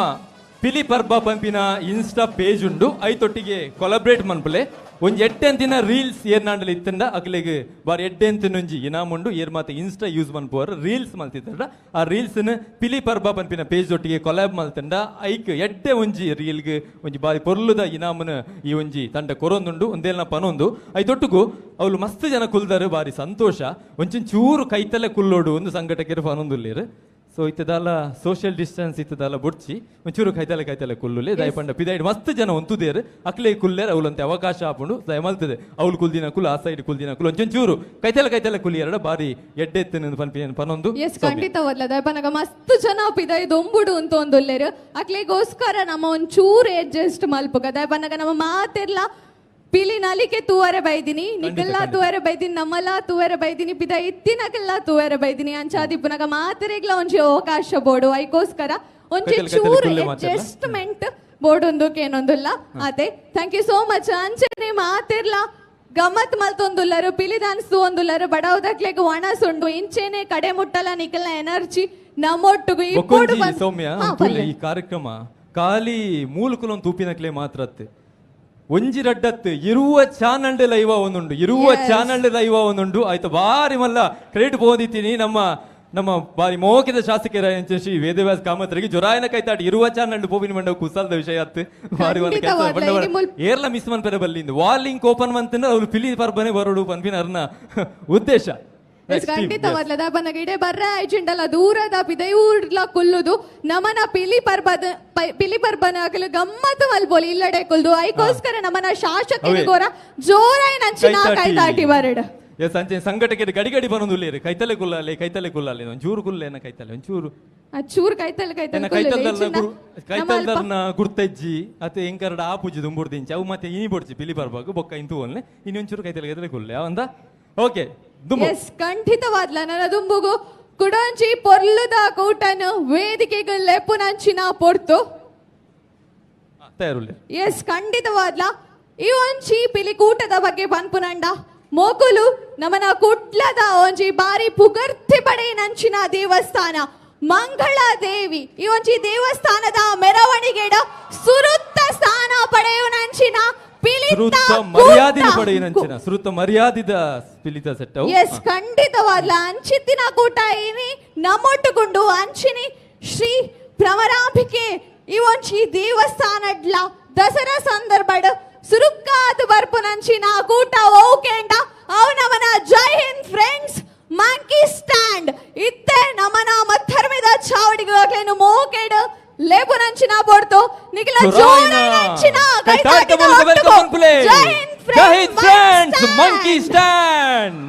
Speaker 7: ಪಿಲಿ ಪರ್ಬ ಪಂಪಿನ ಇನ್ಸ್ಟಾ ಪೇಜ್ ಉಂಡು, ಐತೊಟ್ಟಿಗೆ ಕೊಲಬ್ರೇಟ್ ಮನ್ಪುಲೆ ಒಂಜಿ ಎಡ್ಡೆಂತಿನ ರೀಲ್ಸ್ ಏರ್ನಾಂಡಲಿ ಇತ್ತಂಡ ಅಕ್ಲೆಗ್ ಬಾರಿ ಎಡ್ಡೆಂತಿನ ಒಂಜಿ ಇನಾಮ್ ಉಂಡು. ಏರ್ ಮಾತ ಇನ್ಸ್ಟಾ ಯೂಸ್ ಮನ್ಪುವರು ರೀಲ್ಸ್ ಮಲ್ತಿತ್ತಂಡ ಆ ರೀಲ್ಸ್ನ ಪಿಲಿ ಪರ್ಬ ಪಂಪಿನ ಪೇಜ್ ಒಟ್ಟಿಗೆ ಕೊಲಾಬ್ ಮಲ್ತಂಡ ಐಕ್ ಎಡ್ಡೆ ಒಂಜಿ ರೀಲ್ಗ್ ಒಂಜಿ ಬಾರಿ ಪೊರ್ಲುದ ಇನಾಮನ ಈ ಒಂಜಿ ತಂಡ ಕೊರೊಂದುಂಡು ಒಂದೇಲ್ನ ಪನೊಂದು. ಐತೊಟ್ಟುಗು ಅವಳು ಮಸ್ತ್ ಜನ ಕುಲ್ದಾರು, ಬಾರಿ ಸಂತೋಷ. ಒಂಚಿನ ಚೂರು ಕೈತಲೆ ಕುಲ್ಲೋಡು ಒಂದು ಸಂಘಟಕರು ಪನೊಂದುಲ್ಲೇರು. ಸೊ ಇತ್ತದಲ್ಲ ಸೋಷಿಯಲ್ ಡಿಸ್ಟೆನ್ಸ್ ಇತ್ತದಲ್ಲ ಬುಡ್ಚಿ ಒಂಚೂರು ಕೈತಲೆ ಕೈತಲೆ ಕುಲ್ಲುಲೆ ದಯಪಂಡ ಪಿದೈಡ್ ಮಸ್ತ್ ಜನ ಒಂತುದೇರು ಅಕ್ಲೆ ಕುಲ್ಲೇರು ಅವಳಂತೆ ಅವಕಾಶ ಆಪುಂಡು ದಯಮಲ್ತದೆ. ಅವಳು ಕುಲ್ದಿನ ಕುಲ್ ಆ ಸೈಡ್ ಕುಲ್ದಿನ ಕುಲ್ ಒಂಚೂರು ಕೈತಲೆ ಕೈತಲೆ ಕುಲಿ ಎರಡ ಬಾರಿ ಎಡ್ಡೆತ್ತಿನ ಪನ್ಪಿನ ಪನೊಂದು.
Speaker 9: ಎಸ್ ಖಂಡಿತವಲ್ಲ ದಯಪನಗ ಮಸ್ತ್ ಜನ ಪಿದೈದ್ ಒಂಬುಡು ಅಂತ ಒಂದುಲ್ಲೇರು ಅಕ್ಲೆಗೋಸ್ಕರ ನಮ್ಮ ಒಂಚೂರು ಅಡ್ಜಸ್ಟ್ ಮಲ್ಪುಗ ದಯಪನಗ ನಮ್ಮ ಮಾತೆರ್ಲ ಪಿಲಿ ನಲಿಕೆ ತೂವರೆ ಬೈದಿನಿ ನಿಕಲ್ಲ ತೂವರೆ ಬೈದಿನಿ ನಮ್ಮಲ್ಲ ತೂವರೆ ಬೈದಿನಿ ಪಿದ ಇತ್ತಿನಕಲ್ಲ ತೂವರೆ ಬೈದಿನಿ ಅಂಚಾದಿಪ್ಪುನಗ ಮಾತೆರೆಗ್ಲ ಒಂಜಿ ಅವಕಾಶ ಬೋಡು ಐಕೋಸ್ಕರ ಒಂಜಿ ಚೂರು ಅಡ್ಜಸ್ಟ್ಮೆಂಟ್ ಬೋಡೊಂದು ಏನೊಂದುಲ್ಲ ಅದೇ. Thank you so much. ಅಂಚನೆ ಮಾತಿರ್ಲ ಗಮ್ಮತ್ ಮಲ್ತೊಂದುಲ್ಲರು ಪಿಲಿ ದಾನ್ಸ್ ಒಂದುಲ್ಲರು ಬಡವದಕ್ಲೆಗ್ ಒಣಸುಂಡು ಇಂಚೆನೆ ಕಡೆ ಮುಟ್ಟಲ ನಿಕಲ್ನ ಎನರ್ಜಿ ನಮ್ಮೊಟ್ಟುಗು
Speaker 7: ಸೌಮ್ಯ. ಈ ಕಾರ್ಯಕ್ರಮ ಖಾಲಿ ಮೂಲಕುಲೊಂದು ತೂಪಿನಕ್ಲೆ ಮಾತ್ರ ಅತ್ತೆ ಒಂಜಿ ರಡ್ಡತ್ತು ಇರುವ ಚಾನಲ್ ಲೈವ ಒಂದುಂಡು, ಇರುವ ಚಾನಲ್ ಲೈವ ಒಂದುಂಡು. ಆಯ್ತು ಬಾರಿ ಮಲ್ಲ ಕ್ರೆಡಿಟ್ ಹೋದಿತ್ತೀನಿ ನಮ್ಮ ನಮ್ಮ ಬಾರಿ ಮೋಕಿದ ಶಾಸಕರ ಶ್ರೀ ವೇದವ್ಯಾಸ ಕಾಮತ್ರಿಗೆ ಜೊರಾಯನ ಕೈತಾಟಿ ಇರುವ ಚಾನಲ್ ಪೋವಿನ ಮಂಡವ ಕುಸಲ್ದ ವಿಷಯ ಅತ್ತು ಬಾರಿ ಮಲ್ಲ ಕೆಲಸ ಏರ್ಲ ಮಿಸ್ ಮನ್ಪೆರೆ ಬಲ್ಲಿಂದು ವಾಲಿಂಗ್ ಓಪನ್ ಮಂತಂದ್ರೆ ಅವ್ರು ಪಿಲಿ ಪರ್ಬನೆ ಬರೋಡು ಪನ್ಪಿನ ಅರ್ನ ಉದ್ದೇಶ.
Speaker 9: ಖಂಡಿತವಾದ್ಲ ದಾಪನಗ ಇಡೆ ಬರ್ರ ಆಯ್ಚಿಂಡಲ್ಲ ದೂರದ ಪಿದೈಊರ್ಲ ಕುಲ್ಲುದು ನಮನ ಪಿಲಿ ಪರ್ಬದ ಪಿಲಿ ಪರ್ಬನ ಆಗಲು ಗಮ್ಮತ್ತು ಮಲ್ಪೋಲಿ ಇಲ್ಲಡೆ ಕುಲ್ದು ಐಕೋಸ್ಕರ ನಮನ ಶಾಸಕರಿಗೋರ ಜೋರಾಯಿ ನಂಚಿನ ಕೈತಾಟಿ ಬರಡ.
Speaker 7: ಎಸ್ ಅಂಚೆ ಸಂಘಟಕರು ಗಡಿ ಗಡಿ ಬರೋದು ಉಲ್ಲೇರು ಕೈತಲೆ ಕುಲ್ಲಾಲೆ ಕೈತಲೆ ಕುಲ್ಲಾಲೆ ಒಂಚೂರು ಕುಲ್ಲೇನ ಕೈತಲೆ ಒಂಚೂರು
Speaker 9: ಚೂರು ಕೈತಲೆ ಕೈತಲೆ
Speaker 7: ಕೈತಲ್ದರ್ನ ಗುರ್ತಜ್ಜಿ ಅತ್ತೆ ಎಂಕರಡ ಆ ಪೂಜೆ ದುಂಬುಡ್ದಿಂಚಿ ಅವು ಮತ್ತೆ ಇನಿ ಬೊಡ್ಚಿ ಪಿಲಿ ಪರ್ಬಾಗು ಬೊಕ್ಕ ಇಂತು ಒಲ್ನೆ ಇನ್ನೊಂಚೂರು ಕೈತಲೆ ಕೈತಲೆ ಕುಲ್ಲೆ ಅವಂದ ಓಕೆ.
Speaker 9: ಎಸ್ ಖಂಡಿತವಾದ್ಲ ನನ್ನ ದುಂಬುಗು ಕುಡಂಚಿ ಪೊರ್ಲುದ ಕೂಟನು ವೇದಿಕೆಗೆ ಲೆಪ್ಪುನಂಚಿನ ಪೊರ್ತು. ಎಸ್ ಖಂಡಿತವಾದ್ಲ ಈ ಒಂಜಿ ಪಿಲಿಕೂಟದ ಬಗ್ಗೆ ಪನ್ಪುನಂಡ ಮೋಕುಲು ನಮನ ಕುಡ್ಲದ ಒಂಜಿ ಬಾರಿ ಪುಗರ್ತಿ ಪಡೆಯಿನಂಚಿನ ದೇವಸ್ಥಾನ ಮಂಗಳ ದೇವಿ ಈ ಒಂಜಿ ದೇವಸ್ಥಾನದ ಮೆರವಣಿಗೆಡ ಸುರುತ್ತ ಸ್ಥಾನ ಪಡೆಯುನಂಚಿನ ಎಸ್ ಖಂಡಿತವಾದ್ಲ ಅಂಚಿತ್ತಿನ ಕೂಟ ಏನಿ ನಮ್ಮೊಟ್ಟುಕೊಂಡು ಅಂಚಿನಿ ಶ್ರೀ ಭ್ರಮರಾಂಬಿಕೆ ಈ ಒಂಜಿ ದೇವಸ್ಥಾನಡ್ಲ ದಸರಾ ಸಂದರ್ಭಡ್ ಸುರುಕ್ಕಾದ ಬರ್ಪುನಂಚಿನ ಕೂಟ ಓಕೆಂಡ ಅವು ನಮನ ಜೈ ಹಿಂದ್ ಫ್ರೆಂಡ್ಸ್ ಮಂಕಿ ಸ್ಟ್ಯಾಂಡ್ ಇತ್ತೆ ನಮನ ಮತ್ತರ್ಮೆದ ಚಾವಡಿಗೆ ಮೋಕೆಡ್ ಲೇಬುನಂಚಿನ ಬೋಡ್ತು ನಿಖಿಲ ಜೋರನಂಚಿನ ಕೈತಾಟದ ಒಟ್ಟುಗು ಜೈ ಹಿಂದ್
Speaker 7: ಫ್ರೆಂಡ್ಸ್ ಮಂಕಿ ಸ್ಟ್ಯಾಂಡ್.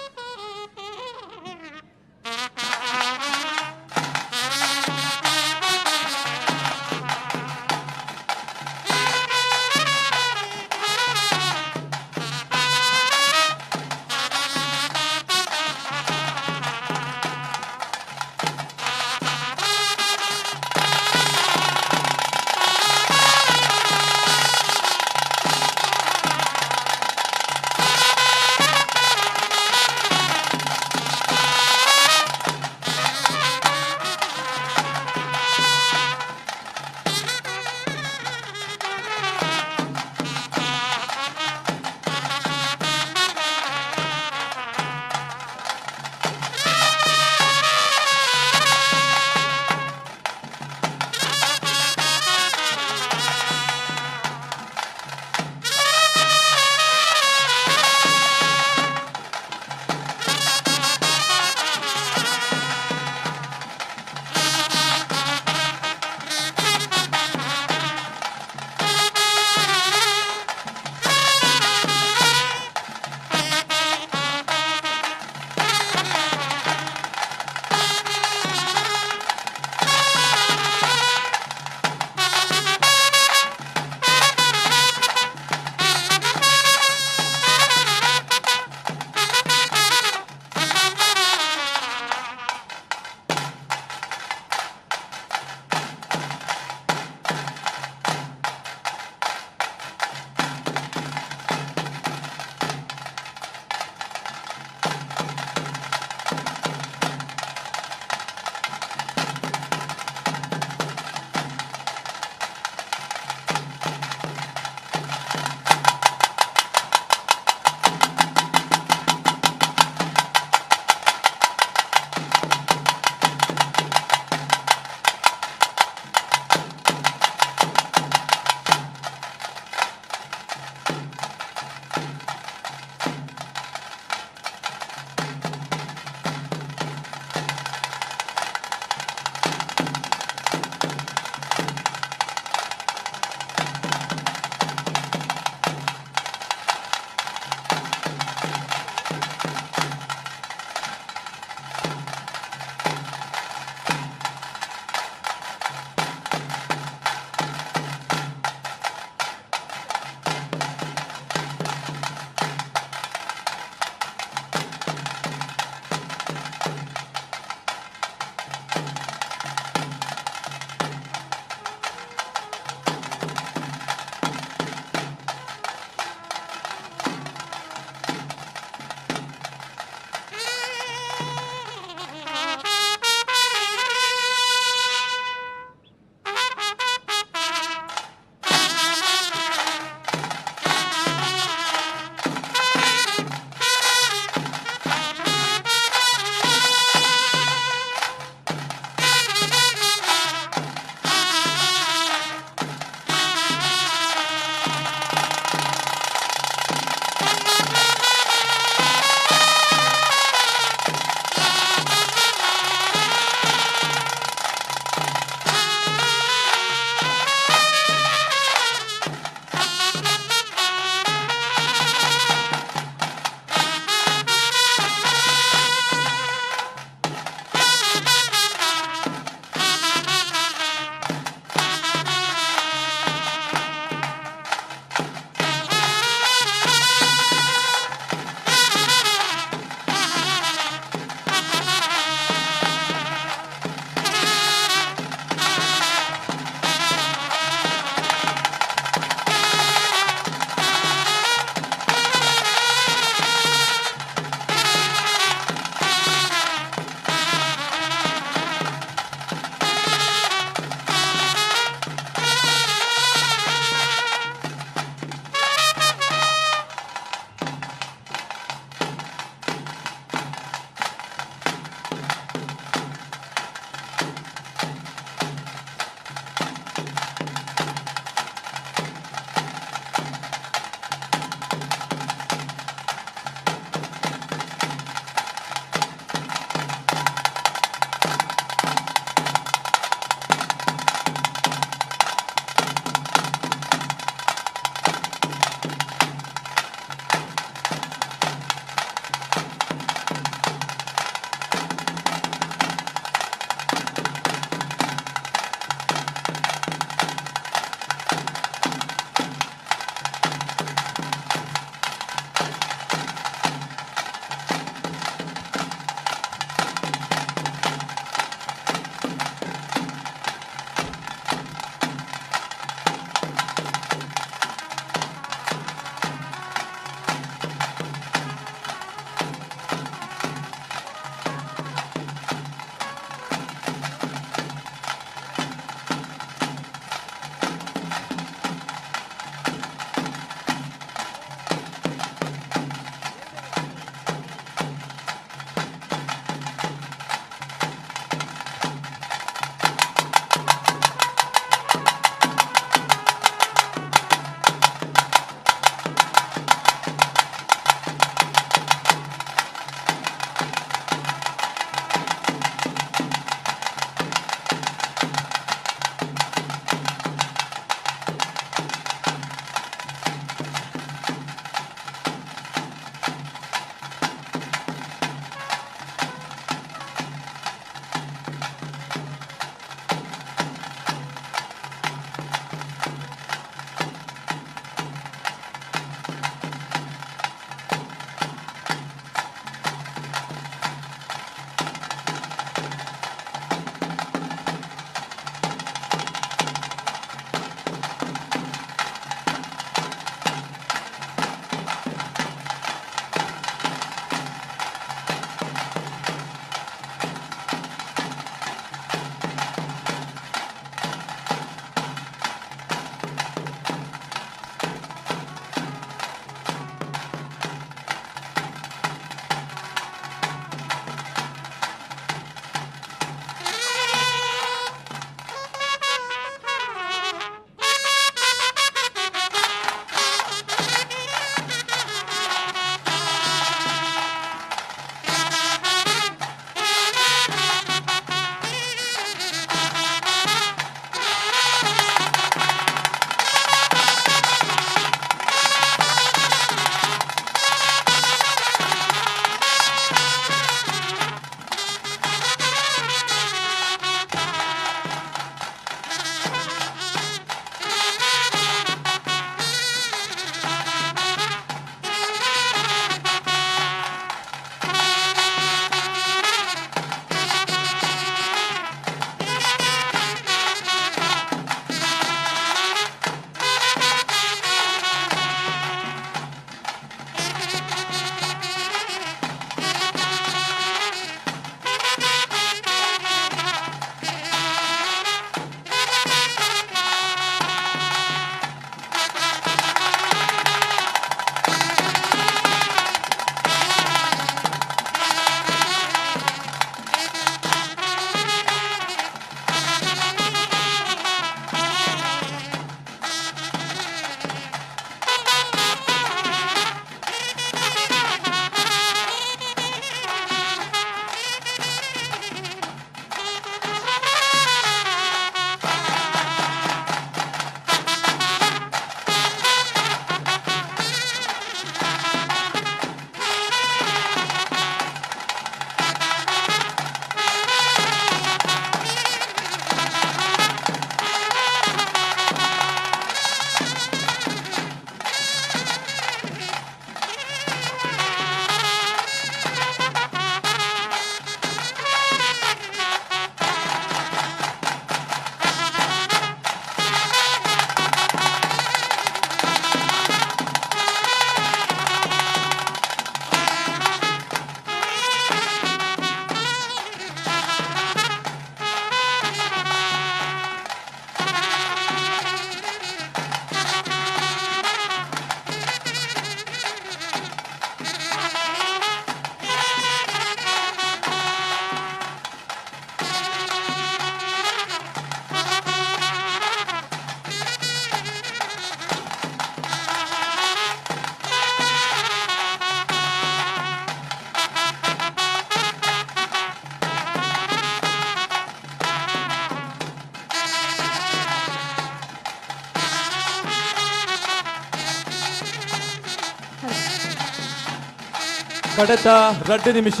Speaker 7: ಕಡೆತ 2 ನಿಮಿಷ.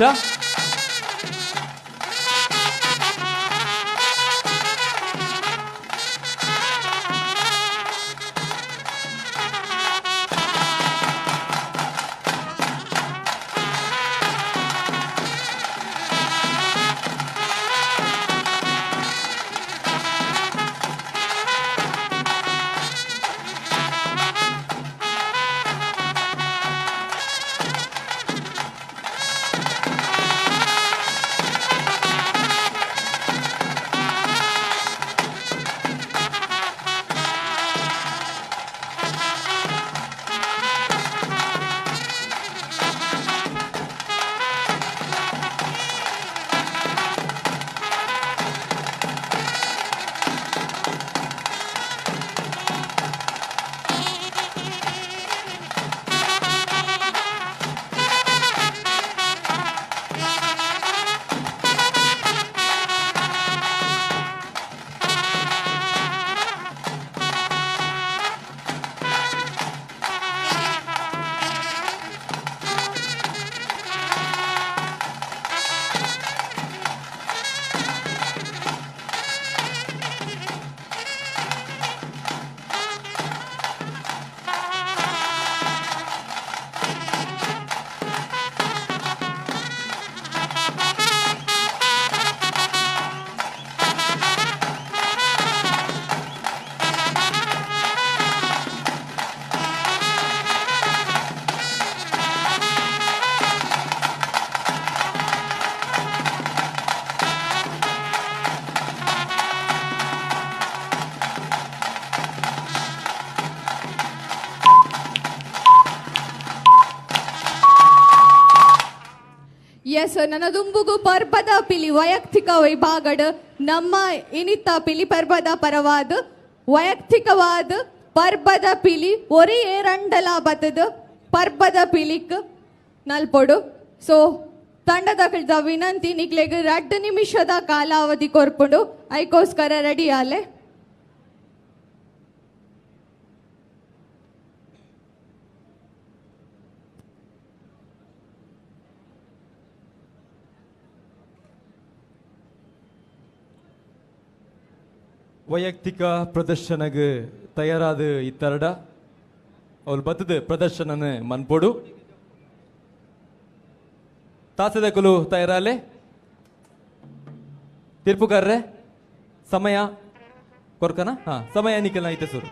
Speaker 9: ಎಸ್, ನನ್ನ ದುಂಬುಗು ಪರ್ಬದ ಪಿಲಿ ವೈಯಕ್ತಿಕ ವಿಭಾಗಡ್ ನಮ್ಮ ಇನಿತ ಪಿಲಿ ಪರ್ಬದ ಪರವಾದ ವೈಯಕ್ತಿಕವಾದ ಪರ್ಬದ ಪಿಲಿ ಒರಿ ಏರಂಡಲ ಬತ್ತದ ಪರ್ಬದ ಪಿಲಿಕ್ ನಲ್ಪೊಡು. ಸೊ ತಂಡದ ವಿನಂತಿ ನಿಕ್ಲೆಗ್ 2 ನಿಮಿಷದ ಕಾಲಾವಧಿ ಕೊರ್ಪುಂಡು, ಐಕೋಸ್ಕರ ರೆಡಿ ಆಲೆ.
Speaker 7: ವೈಯಕ್ತಿಕ ಪ್ರದರ್ಶನಗ್ ತಯಾರಾದ ಇತ್ತರಡ ಅವಳು ಬತ್ತದ ಪ್ರದರ್ಶನನ ಮನ್ಪೊಡು. ತಾಸದಕುಲು ತಯಾರಾಲೆ ತೀರ್ಪುಗಾರ್ರೆ ಸಮಯ ಕೊರ್ಕನ ಹಾ ಸಮಯ ನಿಖಲ್ನ ಐತೆ ಸುರು.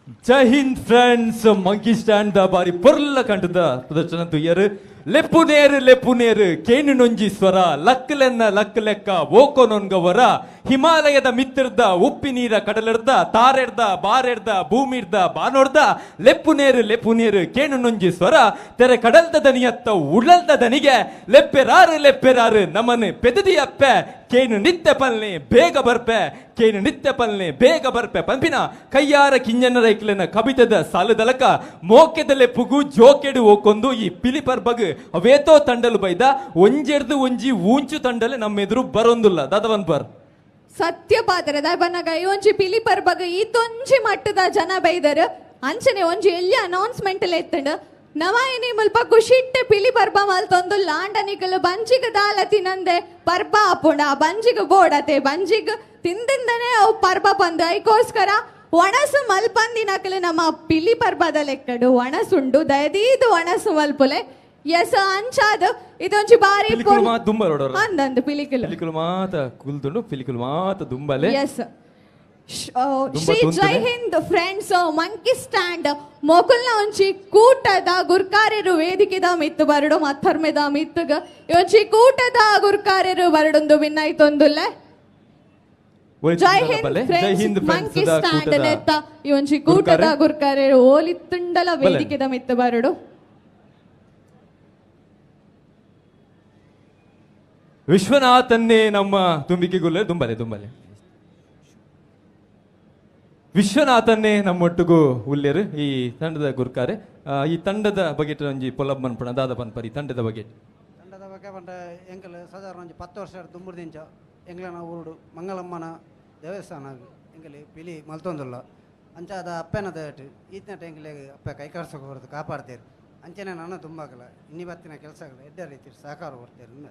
Speaker 7: Jai Hind friends monkey stand the ಬಾರಿ ಪೊರ್ಲ ಕಂಠದ ಪ್ರದರ್ಶನ ತುಯ್ಯರು. ಲೆಪ್ಪು ನೇರು ಲೆಪ್ಪು ನೇರು ಕೇನು ನೊಂಜಿ ಸ್ವರ ಲಕ್ಕಲೆನ್ನ ಲಕ್ ಲೆಕ್ಕ ಓಕೋ ನೊನ್ಗವರ ಹಿಮಾಲಯದ ಮಿತ್ರರ್ದ ಉಪ್ಪಿ ನೀರ ಕಡಲರ್ದ ತಾರೆರ್ದ ಬಾರೆರ್ದ ಭೂಮಿರ್ದ ಬಾನೋರ್ದ ಲೆಪ್ಪು ನೇರು ಲೆಪ್ಪು ನೇರು ಕೇನು ನೊಂಜಿ ಸ್ವರ ತೆರೆ ಕಡಲ್ದ ದನಿಯತ್ತ ಉಡಲ್ದ ದನಿಗೆ ಲೆಪ್ಪೆರಾರು ಲೆಪ್ಪೆರಾರು ನಮನೆ ಪೆದದಿಯಪ್ಪೆ ಕೇನು ನಿತ್ಯ ಪಲ್ನೆ ಬೇಗ ಬರ್ಪೆ ಕೇನು ನಿತ್ಯ ಪಲ್ನೆ ಬೇಗ ಬರ್ಪೆ ಪಂಪಿನ ಕೈಯಾರ ಕಿಂಜನ ರೈಕ್ಲೆನ ಕವಿತದ ಸಾಲದಲಕ ಮೋಕೆದ ಲೆಪ್ಪುಗು ಜೋಕೆಡು ಓಕೊಂದು ಈ ಪಿಲಿಪರ್ ಬಗ್ ಅವೇತೋ ತಂಡಲು ಬೈದ ಒಂಜೆರ್ದು ಒಂಜಿ ಊಂಚು ತಂಡಲೆ ನಮ್ಮೆದುರು ಬರೊಂದುಲ್ಲ ದಾದವನ್ ಬರ್
Speaker 9: ಸತ್ಯ ಪಾತ್ರ ಬನ್ನಗ ಈ ಒಂಜಿ ಪಿಲಿ ಪರ್ಬಗ ಈತೊಂಜಿ ಮಟ್ಟದ ಜನ ಬೈದರು ಅಂಚನೆ ಒಂಜಿ ಎಲ್ಲಿ ಅನೌನ್ಸ್ಮೆಂಟ್ ಎತ್ತಂಡು ನವಾಯಿನಿ ಮುಲ್ಪ ಖುಷಿಟ್ಟೆ ಪಿಲಿ ಪರ್ಬ ಮಲ್ತೊಂದು ಲಾಂಡ ನಿಕಲು ಬಂಜಿಗ ದಾಲ ತಿನ್ನಂದೆ ಪರ್ಬ ಆಪುಂಡ ಬಂಜಿಗ ಬೋಡತೆ ಬಂಜಿಗ ತಿಂದಿಂದನೆ ಅವು ಪರ್ಬ ಬಂದು ಐಕೋಸ್ಕರ ಒಣಸು ಮಲ್ಪಂದಿನಕಲು ನಮ್ಮ ಪಿಲಿ ಪರ್ಬದ ಲೆಕ್ಕಡು ಒಣಸುಂಡು ದಯದೀದು ಒಣಸು ಮಲ್ಪುಲೆ ಎಸ್ ಅಂಚಾದ ಇದೊಂಜಿ ಬಾರಿ
Speaker 7: ಪಿಲಿಕುಲು ಮಾತ ದುಂಬ
Speaker 9: ಅಂದಂದು ಪಿಲಿಕುಲು
Speaker 7: ಪಿಲಿಕುಲು ಮಾತ ಕುಲ್ದುಂಡು ಪಿಲಿಕುಲು ಮಾತ ದುಂಬಲೆ.
Speaker 9: ಎಸ್ ಶ್ರೀ ಜೈ ಹಿಂದ್ ಫ್ರೆಂಡ್ಸ್ ಮಂಕಿ ಸ್ಟ್ಯಾಂಡ್ ಮೊಕುಲ್ನ ಒಂಜಿ ಕೂಟದ ಗುರ್ಕಾರ್ಯರು ವೇದಿಕೆದ ಮಿತ್ತು ಬರಡು ಮತ್ತರ್ಮೆದ ಮಿತ್ತುಗ ಒಂಜಿ ಕೂಟದ ಗುರ್ಕಾರ್ಯರು ಬರಡೊಂದು ಭಿನ್ನಾಯ್ತೊಂದುಲ್ಲೆ. ಜೈ ಹಿಂದ್ ಫ್ರೆಂಡ್ಸ್ ಮಂಕಿ ಸ್ಟ್ಯಾಂಡ್ ನೆತ್ತ ಈ ಒಂಜಿ ಕೂಟದ ಗುರ್ಕಾರ್ಯರು ಓಲಿತ್ತುಂಡಲ ವೇದಿಕೆದ ಮಿತ್ತು ಬರಡು.
Speaker 7: ವಿಶ್ವನಾಥನ್ನೇ ನಮ್ಮ ತುಂಬಿಕೆಗುಲ್ಲೆ ದುಂಬಲೆ ದುಂಬಲೆ ವಿಶ್ವನಾಥನ್ನೇ ನಮ್ಮೊಟ್ಟಿಗೂ ಉಲ್ಲೇರು ಈ ತಂಡದ ಗುರ್ಕಾರೆ. ಈ ತಂಡದ ಬಗ್ಗೆ ಒಂಜಿ ಪೊಲಬ್ ಮನ್ಪಣ ದಾದ ಪನ್ಪರ್ ಈ ತಂಡದ ಬಗ್ಗೆ.
Speaker 18: ತಂಡದ ಬಗ್ಗೆ ಪಂಡ ಎಂಕಲ್ ಸಾಧಾರಣ ಒಂಜಿ 10 ವರ್ಷ ದುಂಬುರ್ದಿಂಚ ಎಂಗ್ಲನ ಊರುಡು ಮಂಗಳಮ್ಮನ ದೇವಸ್ಥಾನ ಎಂಕಲಿ ಪಿಲಿ ಮಲ್ತೊಂದುಲ್ಲ ಅಂಚಾದ ಅಪ್ಪೆನ ದಯಟ್ ಈತನಟ ಎಂಕಲಿಗೆ ಅಪ್ಪೆ ಕೈಕಾಡ್ಸಕ್ಕೆ ಬರೋದು ಕಾಪಾಡ್ತೇರು ಅಂಚನೆ ನಾನು ತುಂಬಾಗಲ್ಲ ಇನ್ನಿ ಬತ್ತಿನ ಕೆಲಸಗಳು ಎಡ್ಡ ರೀತಿ ಸಹಕಾರ ಕೊಡ್ತೇನೆ.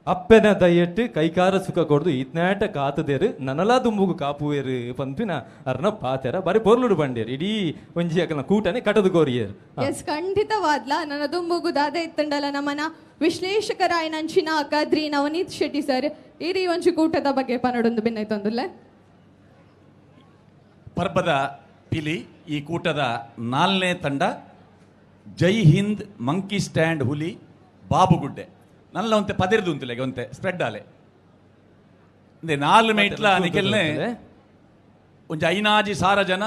Speaker 7: ಅಪ್ಪೆನ ದಯೆಟ್ಟು ಕೈಕಾರ ಸುಖ ಕೊಡ್ದು ಈತ್ನಾಟ ಕಾತದೇರು ನನಲಾ ದುಂಬುಗು ಕಾಪುವೇರು ಪನ್ಪಿನ ಅರ್ನ ಪಾತೆರ ಬಾರಿ ಪೊರ್ಲುಡು ಬಂಡೇರು ಇಡೀ ಒಂಜಿ ಅಕಲ್ನ ಕೂಟನೆ ಕಟದು ಕೋರಿಯೇರು.
Speaker 9: ಎಸ್ ಖಂಡಿತವಾದ್ಲ ನನ್ನ ದುಂಬುಗು ದಾದ ಇತ್ತಂಡಲ ನಮ್ಮನ ವಿಶ್ಲೇಷಕರಾಯನಂಚಿನ ಕದ್ರಿ ನವನೀತ್ ಶೆಟ್ಟಿ ಸರ್ ಈ ಒಂಜಿ ಕೂಟದ ಬಗ್ಗೆ ಪನಡೊಂದು ಭಿನ್ನೈತೊಂದುಲ್ಲೆ.
Speaker 6: ಪರ್ಬದ ಪಿಲಿ ಈ ಕೂಟದ 4ನೇ ತಂಡ ಜೈ ಹಿಂದ್ ಮಂಕಿ ಸ್ಟ್ಯಾಂಡ್ ಹುಲಿ ಬಾಬುಗುಡ್ಡೆ ನಲ್ಲ ಒಂತೆ ಪದಿರ್ದು ಉಂತುಲೆಗೆ ಒಂತೆ ಸ್ಪ್ರೆಡ್ ಆಲೆ ಇಂದೆ 4 ಮೈಟ್ಲ ನಿಕೆಲ್ನೆ ಒಂಜಿ ಐನಾಜಿ ಸಾರ ಜನ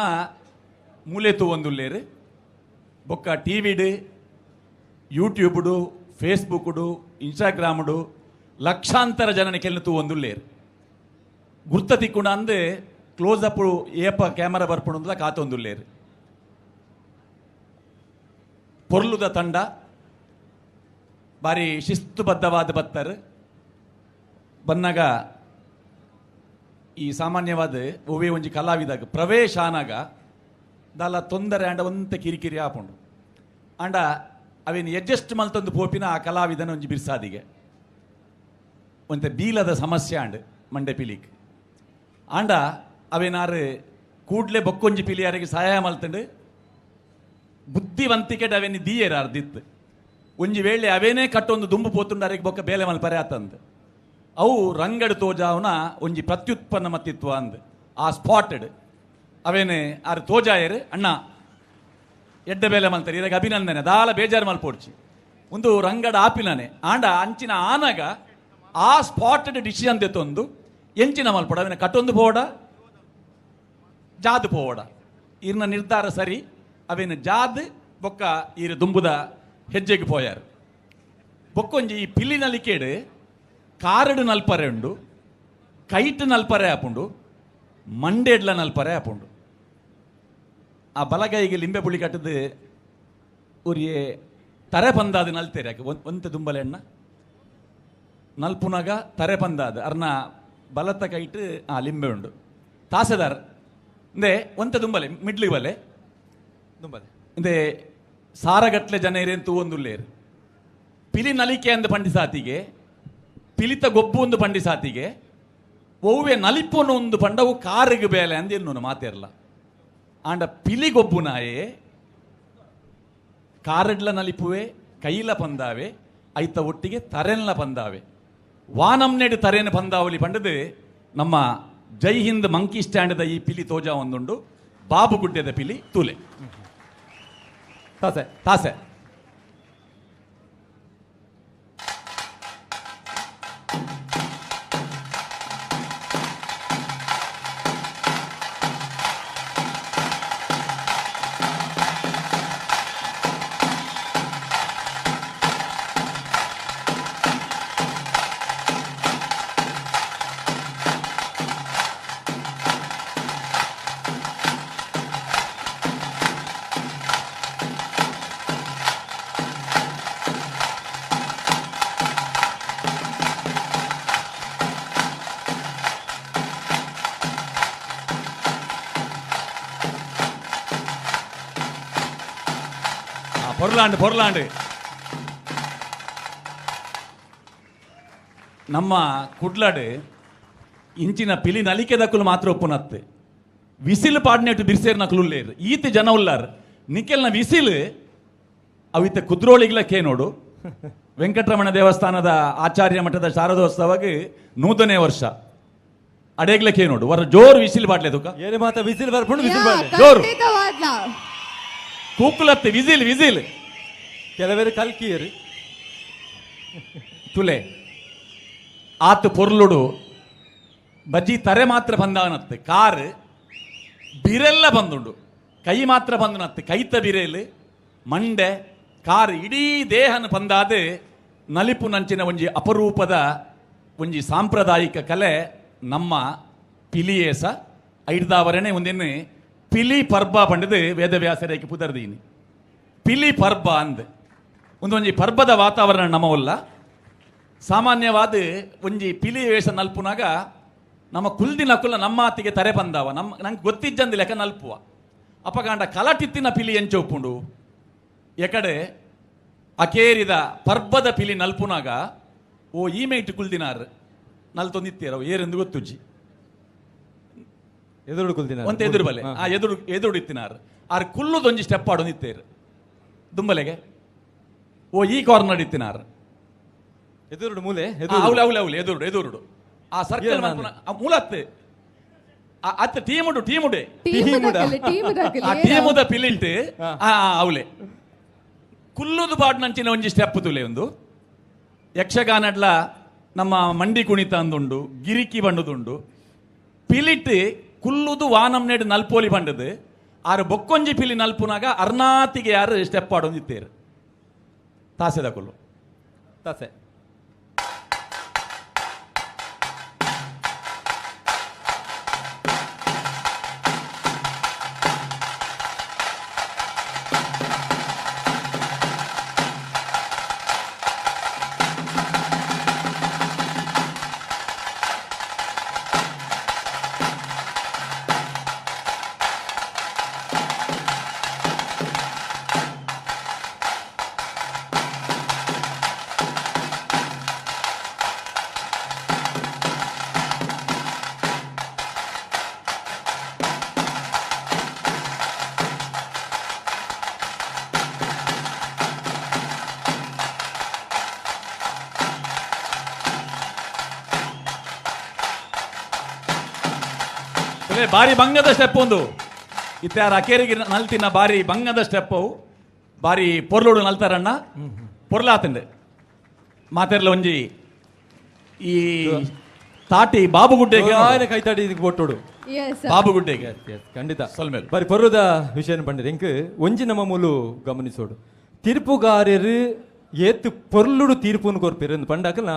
Speaker 6: ಮೂಲೆ ತೂವೊಂದುಲ್ಲೇರು ಬೊಕ್ಕ ಟಿ ವಿಡ್ ಯೂಟ್ಯೂಬ್ಡು ಫೇಸ್ಬುಕ್ಡು ಇನ್ಸ್ಟಾಗ್ರಾಮ್ಡು ಲಕ್ಷಾಂತರ ಜನ ನಿಕೆಲ್ನ ತೂವೊಂದುಲ್ಲೇರು ಗುರ್ತ ತಿಕ್ಕುಂಡ ಅಂದೆ ಕ್ಲೋಸ್ ಅಪ್ ಏಪ ಕ್ಯಾಮರಾ ಬರ್ಪುಂಡುಂದಲ ಕಾತೊಂದುಲ್ಲೇರು ಪೊರ್ಲುದ ತಂಡ ಬಾರಿ ಶಿಸ್ತುಬದ್ಧವಾದ ಬತ್ತರ್ ಬನ್ನಾಗ ಈ ಸಾಮಾನ್ಯವಾದ ಒವೇ ಒಂಜಿ ಕಲಾವಿದಾಗ ಪ್ರವೇಶ ಆನಾಗ ದಾಲ ತೊಂದರೆ ಆಂಡ ಒಂತೆ ಕಿರಿಕಿರಿ ಆಪುಂಡು ಆಂಡ ಅವೇನು ಅಡ್ಜಸ್ಟ್ ಮಲ್ತೊಂದು ಪೋಪಿನ ಆ ಕಲಾವಿದನ ಒಂಜಿ ಬಿರ್ಸಾದಿಗೆ ಒಂತೆ ಬೀಲದ ಸಮಸ್ಯೆ ಆಂಡ್ ಮಂಡೆ ಪಿಲಿಕ್ ಆಂಡ ಅವೇನಾರು ಕೂಡ್ಲೆ ಬೊಕ್ಕೊಂಜಿ ಪಿಲಿಯಾರಿಗೆ ಸಹಾಯ ಮಲ್ತಂಡು ಬುದ್ಧಿವಂತಿಕೆ ಅವೇನು ದೀಯೇರು ಅರ್ದಿತ್ತು ಒಂಜಿ ವೇಳೆ ಅವೇನೇ ಕಟ್ಟೊಂದು ದುಂಬು ಪೋತುಂಡಾರಿಗೆ ಬೊಕ್ಕ ಬೇಲೆ ಮಲ್ಪರೆ ಆತಂದು ಅವು ರಂಗಡು ತೋಜಾವನ ಒಂಜಿ ಪ್ರತ್ಯುತ್ಪನ್ನ ಮತ್ತಿತ್ವ ಅಂದ್ ಆ ಸ್ಪಾಟೆಡ್ ಅವೇನೆ ಆರು ತೋಜಾಯರು ಅಣ್ಣ ಎಡ್ಡ ಬೇಲೆ ಮಲ್ತಾರೆ ಇದಾಗ ಅಭಿನಂದನೆ ದಾಲ ಬೇಜಾರು ಮಲ್ಪೋಡ್ಚಿ ಒಂದು ರಂಗಡ ಆಪಿನನೆ ಆಂಡ ಅಂಚಿನ ಆನಗ ಆ ಸ್ಪಾಟೆಡ್ ಡಿಸಿಷನ್ ತಂದು ಎಂಚಿನ ಮಲ್ಪೋಡ ಅವೇನ ಕಟ್ಟೊಂದು ಪೋಡ ಜಾದು ಪೋಡ ಇರ್ನ ನಿರ್ಧಾರ ಸರಿ ಅವೇನು ಜಾದ್ ಬೊಕ್ಕ ಈರು ದುಂಬುದ ಹೆಜ್ಜೆಗೆ ಪೋಯಾರು ಬೊಕ್ಕೊಂಜಿ ಈ ಪಿಲಿ ನಲಿಕೇಡು ಕಾರಡು ನಲ್ಪರೆ ಉಂಡು ಕೈಟ್ ನಲ್ಪರೆ ಆಪುಂಡು ಮಂಡೇಡ್ಲ ನಲ್ಪರೆ ಆಪುಂಡು ಆ ಬಲಗೈಗೆ ಲಿಂಬೆ ಪುಳಿ ಕಟ್ಟದು ಉರಿಯೇ ತರೆ ಪಂದಾದ ನಲ್ತೇರೆ ಯಾಕೆ ಒಂತೆ ದುಂಬಲೆ ಎಣ್ಣ ನಲ್ಪುನಾಗ ತರೆ ಪಂದಾದ ಅರ್ನ ಬಲತ್ತ ಕೈಟ್ ಆ ಲಿಂಬೆ ಉಂಡು ತಾಸೆದಾರ್ ಇಂದೆ ಒಂತೆ ದುಂಬಲೆ ಮಿಡ್ಲಿಗೆ ಬಲೆ
Speaker 7: ದುಂಬಲೆ
Speaker 6: ಇಂದೆ ಸಾರಗಟ್ಲೆ ಜನ ಇರೇನು ತೂವೊಂದುಲ್ಲೇರು ಪಿಲಿ ನಲಿಕೆ ಅಂದ ಪಂಡಿಸಾತಿಗೆ ಪಿಲಿತ ಗೊಬ್ಬು ಒಂದು ಪಂಡಿಸಾತಿಗೆ ಒವ್ವೆ ನಲಿಪುನು ಒಂದು ಪಂಡವು ಕಾರಿಗೆ ಬೇಲೆ ಅಂದ ಎನ್ನು ಮಾತಿರಲ್ಲ ಆಂಡ ಪಿಲಿ ಗೊಬ್ಬು ನಾಯೇ ಕಾರಡ್ಲ ನಲಿಪುವೆ ಕೈಲ ಪಂದಾವೆ ಐತ ಒಟ್ಟಿಗೆ ತರೆನ್ಲ ಪಂದಾವೆ ವಾನಂನೆಡು ತರೇನು ಪಂದಾವಲಿ ಪಂಡದು ನಮ್ಮ ಜೈ ಹಿಂದ್ ಮಂಕಿ ಸ್ಟ್ಯಾಂಡ್ದ ಈ ಪಿಲಿ ತೋಜಾ ಒಂದುಂಡು. ಬಾಬು ಗುಡ್ಡೆದ ಪಿಲಿ ತೂಲೆ
Speaker 7: ತಾಸೆ
Speaker 6: ತಾಸೆ ಪೊರ್ಲಾಂಡು ಪೊರ್ಲಾಂಡು ನಮ್ಮ ಕುಡ್ಲಾಡು ಇಂಚಿನ ಪಿಲಿ ನಲಿಕೆ ದಕ್ಕಲು ಮಾತ್ರ ಒಪ್ಪುನತ್ತೆ ವಿಸಿಲ್ ಪಾಡ್ನೆಟ್ಟು ಬಿರ್ಸೇರ್ ನಕಲು ಉಲ್ಲೇರು ಈತ ಜನ ಉಲ್ಲಾರ್ ನಿಕೆಲ್ನ ವಿಸಿಲ್ ಅವಿತ ಕುದ್ರೋಳಿಗ್ಲ ಕೇ ನೋಡು. ವೆಂಕಟರಮಣ ದೇವಸ್ಥಾನದ ಆಚಾರ್ಯ ಮಠದ ಶಾರದೋತ್ಸವಕ್ಕೆ 100ನೇ ವರ್ಷ ಅಡೇಗ್ಲ ಕೇ ನೋಡು ವರ ಜೋರು ವಿಸಿಲ್ ಪಾಡ್ಲೆ ತುಕ
Speaker 7: ಏನೇ ಮಾತ ವಿಸಿಲ್ ಬರ್ಪುಂಡು ವಿಸಿಲ್ ಪಾಡ್ಲೆ
Speaker 6: ಜೋರು ಕೂಕುಲತ್ತೆ ವಿಸಿಲ್ ವಿಸಿಲ್
Speaker 7: ಕೆಲವರು ಕಲ್ಕಿಯರು
Speaker 6: ತುಲೆ ಆತ ಪೊರ್ಲುಡು ಬಜ್ಜಿ ತರೆ ಮಾತ್ರ ಬಂದವನತ್ತೆ ಕಾರ್ ಬಿರೆಲ್ಲ ಬಂದುಂಡು ಕೈ ಮಾತ್ರ ಬಂದನತ್ತೆ ಕೈತ ಬಿರೇಲು ಮಂಡೆ ಕಾರ್ ಇಡೀ ದೇಹನ ಬಂದಾದ ನಲಿಪು ನಂಚಿನ ಒಂಜಿ ಅಪರೂಪದ ಒಂಜಿ ಸಾಂಪ್ರದಾಯಿಕ ಕಲೆ ನಮ್ಮ ಪಿಲಿಯೇಸ ಐಡ್ದಾವರಣೆ ಒಂದಿನ್ನು ಪಿಲಿ ಪರ್ಬ ಪಂಡದು ವೇದವ್ಯಾಸರೇಕೆ ಪುದರ್ದೀನಿ ಪಿಲಿ ಪರ್ಬ ಅಂದ್ ಒಂದೊಂಜಿ ಪರ್ಬದ ವಾತಾವರಣ ನಮವಲ್ಲ. ಸಾಮಾನ್ಯವಾದ ಒಂಜಿ ಪಿಲಿ ವೇಷ ನಲ್ಪುನಾಗ ನಮ್ಮ ಕುಲ್ದಿನ ಕುಲ್ಲ ನಮ್ಮ ಆತಿಗೆ ತರೆ ಬಂದಾವ ನಮ್ಮ ನಂಗೆ ಗೊತ್ತಿಜ್ಜಂದು ಲೆಕ್ಕ ನಲ್ಪುವ ಅಪಗಾಂಡ ಕಲಟಿತ್ತಿನ ಪಿಲಿ ಎಂಚೊಪ್ಪುಂಡು ಎಕಡೆ ಅಕೇರಿದ ಪರ್ಬದ ಪಿಲಿ ನಲ್ಪುನಾಗ ಓ ಈ ಮೇಟ್ ಕುಲ್ದಿನಾರ್ ನಲ್ತೊಂದಿತ್ತೀರ ಏರೆಂದು ಗೊತ್ತುಜ್ಜಿ
Speaker 7: ಎದುರು ಕುಲ್ದಿನ
Speaker 6: ಒಂತ ಎದುರು ಬಲೆ ಆ ಎದುರು ಎದುರು ಇತ್ತಿನಾರ್ ಆರ್ ಕುಲ್ಲುದೊಂಜಿ ಸ್ಟೆಪ್ ಆಡೊಂದಿತ್ತೇರು ದುಂಬಲೆಗೆ ಓ ಈ ಕಾರ್ನರ್ ಇತ್ತಿನಾರ್
Speaker 7: ಎದುರುಡು ಮೂಲೆ
Speaker 6: ಅವಲೆ ಅವಲೆ ಅವಲೆ ಎದುರುಡು ಎದುರುಡು ಆ ಸರ್ಕಲ್ ಮೂಲತ್ತೆ ಅತ್ತ ಟೀಮುಡು ಟೀಮುಡೆ ಆ ಟೀಮುದ ಪಿಲಿಂಟ್ ಆ ಅವಲೆ ಕುಲ್ಲುದು ಬಾಡ್ನಂಚಿನ ಒಂಜಿ ಸ್ಟೆಪ್ ತುಲೆ ಒಂದು ಯಕ್ಷಗಾನಡ್ಲ ನಮ್ಮ ಮಂಡಿ ಕುಣಿತ ಅಂದುಂಡು ಗಿರಿಕಿ ಬಂಡುದುಂಡು ಪಿಲಿಟ್ ಕುಲ್ಲುದು ವಾನಂನೇಡು ನಲ್ಪೋಲಿ ಬಂಡದು ಆರು ಬೊಕ್ಕೊಂಜಿ ಪಿಲಿ ನಲ್ಪುನಾಗ ಅರ್ನಾತಿಗೆ ಯಾರು ಸ್ಟೆಪ್ ಆಡೊಂದಿತ್ತೇರು ತಾಸೆದ ಕುಲ್ಲು
Speaker 7: ತಾಸೆ
Speaker 6: ಬಾರಿ ಬಂಗದ ಸ್ಟೆಪ್ ಒಂದು ಇತ್ಯಾರ ಅಕೇರಿಗೆ ನಲ್ತಿನ ಬಾರಿ ಬಂಗದ ಸ್ಟೆಪ್ ಅವು ಬಾರಿ ಪೊರ್ಲುಡು ನಲ್ತಾರಣ್ಣ ಪೊರ್ಲಾತಂಡೆ ಮಾತೆರ್ಲ ಒಂಜಿ ಈ ತಾಟಿ ಬಾಬುಗುಡ್ಡೆಗೆ
Speaker 7: ಕೈತಾಟಿ ಕೊಟ್ಟೋಡು
Speaker 6: ಬಾಬುಗುಡ್ಡೆಗೆ
Speaker 7: ಖಂಡಿತ ಬಾರಿ ಪೊರ್ಲುದ ವಿಷಯ ಪಂಡಿರ್ ಎಂಕ್ ಒಂಜಿ ನಮ್ಮ ಮೂಲು ಗಮನಿಸೋಡು ತೀರ್ಪುಗಾರರು ಏತ್ ಪೊರ್ಲುಡು ತೀರ್ಪುನು ಕೊರ್ಪೇರು ಪಂಡಾಕಲ್ನ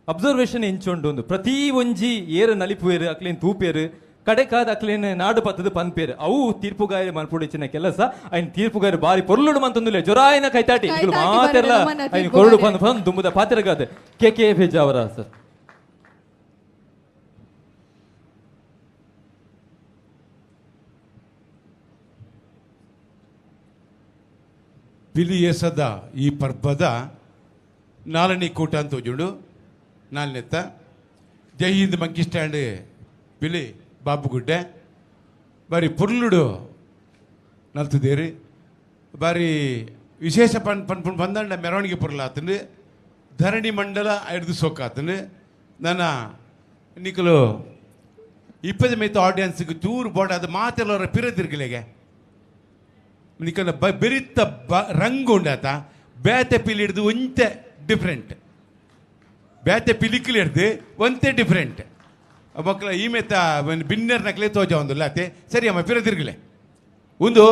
Speaker 7: ಅಬ್ಸರ್ವೇಷನ್ ಎಂಚೊಂಡು ಒಂದು ಪ್ರತಿ ಒಂಜಿ ಏರ ನಲಿಪುವೇರು ಅಕ್ಲೇನ್ ತೂಪೇರು ಕಡೆಕಾದ ಅಕ್ಲೇನ್ ನಾಡು ಪತ್ತದ ಪನ್ಪೇರು ಅವು ತೀರ್ಪುಗಾಯ ಮನ್ಪುಡಿಚಿನ ಕೆಲಸ ಐನ್ ತೀರ್ಪುಗಾಯ ಬಾರಿ ಪೊರ್ಲುಡು ಮಂತೊಂದುಲೆ ಜೊರಾಯನ ಕೈತಾಟಿ ಮಾತೆರ್ಲ ಐನ್ ಕೊರಡು ಪಂದ್ ಪಂದ್ ದುಂಬುದ ಪಾತೆರಗಾದ ಕೆ ಕೆ ಪೇಜಾವರ ಸರ್.
Speaker 14: ಪಿಲಿಯೇಸದ ಈ ಪರ್ಬದ ನಾಲ್ನೇ ಕೂಟ ಅಂತ ಹೋಜುಂಡು ನಾಲ್ನೆತ್ತ ಜೈ ಹಿಂದ್ ಮಂಕಿ ಸ್ಟ್ಯಾಂಡ್ ಪಿಲಿ ಬಾಬುಗುಡ್ಡೆ ಬಾರಿ ಪುರ್ಲುಡು ನಲ್ತದೇರಿ ಬಾರಿ ವಿಶೇಷ ಪನ್ ಪನ್ ಪನ್ ಬಂದಂಡ ಮೆರವಣಿಗೆ ಪುರ್ಲಾತಂಡು ಧರಣಿ ಮಂಡಲ ಐದು ಸೋಕಾತಂಡು ನನ್ನ ನಿಕಲು ಇಪ್ಪದ ಮೇತ ಆಡಿಯನ್ಸ್ಗೆ ಚೂರು ಬೋಡ ಅದು ಮಾತೆಲ್ಲವರ ಪಿರದಿರ್ಗಲೆಗೆ ನಿಕನ ಬೆರಿತ ರಂಗು ಉಂಡಾತ ಬೇತೆ ಪಿಲಿ ಹಿಡ್ದು ಒಂತೆ ಡಿಫ್ರೆಂಟ್ ಬೇತೆ ಪಿಲಿಕ್ಲಿ ಹಿಡ್ದು ಒಂತೆ ಡಿಫ್ರೆಂಟ್ ಮಕ್ಕಳ ಈ ಮೇತ ಬಿನ್ನೆರ್ ನಕಲೆ ತೋಜ ಒಂದು ಅತ್ತೆ ಸರಿ ಅಮ್ಮ ಪಿರದಿರ್ಗಲೆ ಒಂದು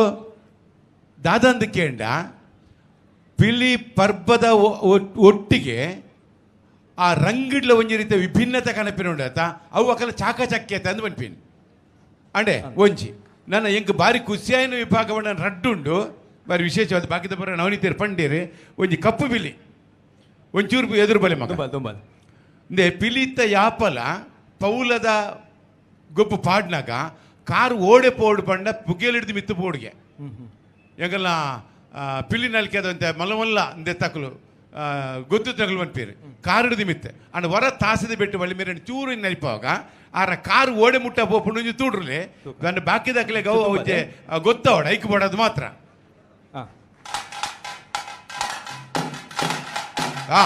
Speaker 14: ದಾದಂದು ಕೇಂಡ ಪಿಲಿ ಪರ್ಬದ ಒಟ್ಟಿಗೆ ಆ ರಂಗಿಡ್ಲ ಒಂಜಿ ರೀತಿಯ ವಿಭಿನ್ನತೆ ಕನಪಿನ ಉಂಡಾತ ಅವು ಅಕಲ ಚಾಕಚಕ್ಯತೆ ಅಂದ್ ಬಂದ್ಪಿನ್ ಅಂಡೆ ಒಂಜಿ ನನ್ನ ಎಂಕ್ ಬಾರಿ ಖುಷಿಯಾಯಿನ ವಿಭಾಗವನ್ನು ರಡ್ಡುಂಡು ಬಾರಿ ವಿಶೇಷವಾದ ಬಾಕಿದ ಬರ ನವನೀತಿಯರು ಪಂಡೇರು ಒಂಜಿ ಕಪ್ಪು ಬಿಲಿ ಒಂಚೂರು ಎದುರು ಬಲೆ ಮಗ ಇಂದೆ ಪಿಲಿತ ಯಾಪಲ ಪೌಲದ ಗೊಪ್ಪು ಪಾಡ್ನಾಗ ಕಾರು ಓಡೆ ಪೋಡು ಪಂಡ ಪುಗೆಲಿಡ್ದು ಮಿತ್ತು ಪೋಡಿಗೆ ಎಂಗಲ್ಲ ಪಿಲಿ ನಲ್ಕೆ ಅದಂತೆ ಮಲ್ಲ ಮಲ್ಲ ಇಂದೆ ತಕಲು ಗೊತ್ತು ತಗಲು ಪನ್ಪೇರು ಕಾರು ಹಿಡಿದು ಮಿತ್ತೆ ಅಂಡ್ ಹೊರ ತಾಸದ ಬೆಟ್ಟು ಬಳ್ಳಿ ಮೇರೆ ಚೂರು ನಲಿಪವಾಗ ಆರ ಕಾರು ಓಡೆ ಮುಟ್ಟ ಪೋಪುಂಡು ಒಂಜಿ ತೂಡ್ರಲೆ ನನ್ನ ಬಾಕಿದಾಕಲೆ ಗೌ ಅವಜ್ಜೆ ಗೊತ್ತವಡ ಐಕ್ ಬೋಡೋದು ಮಾತ್ರ ಆ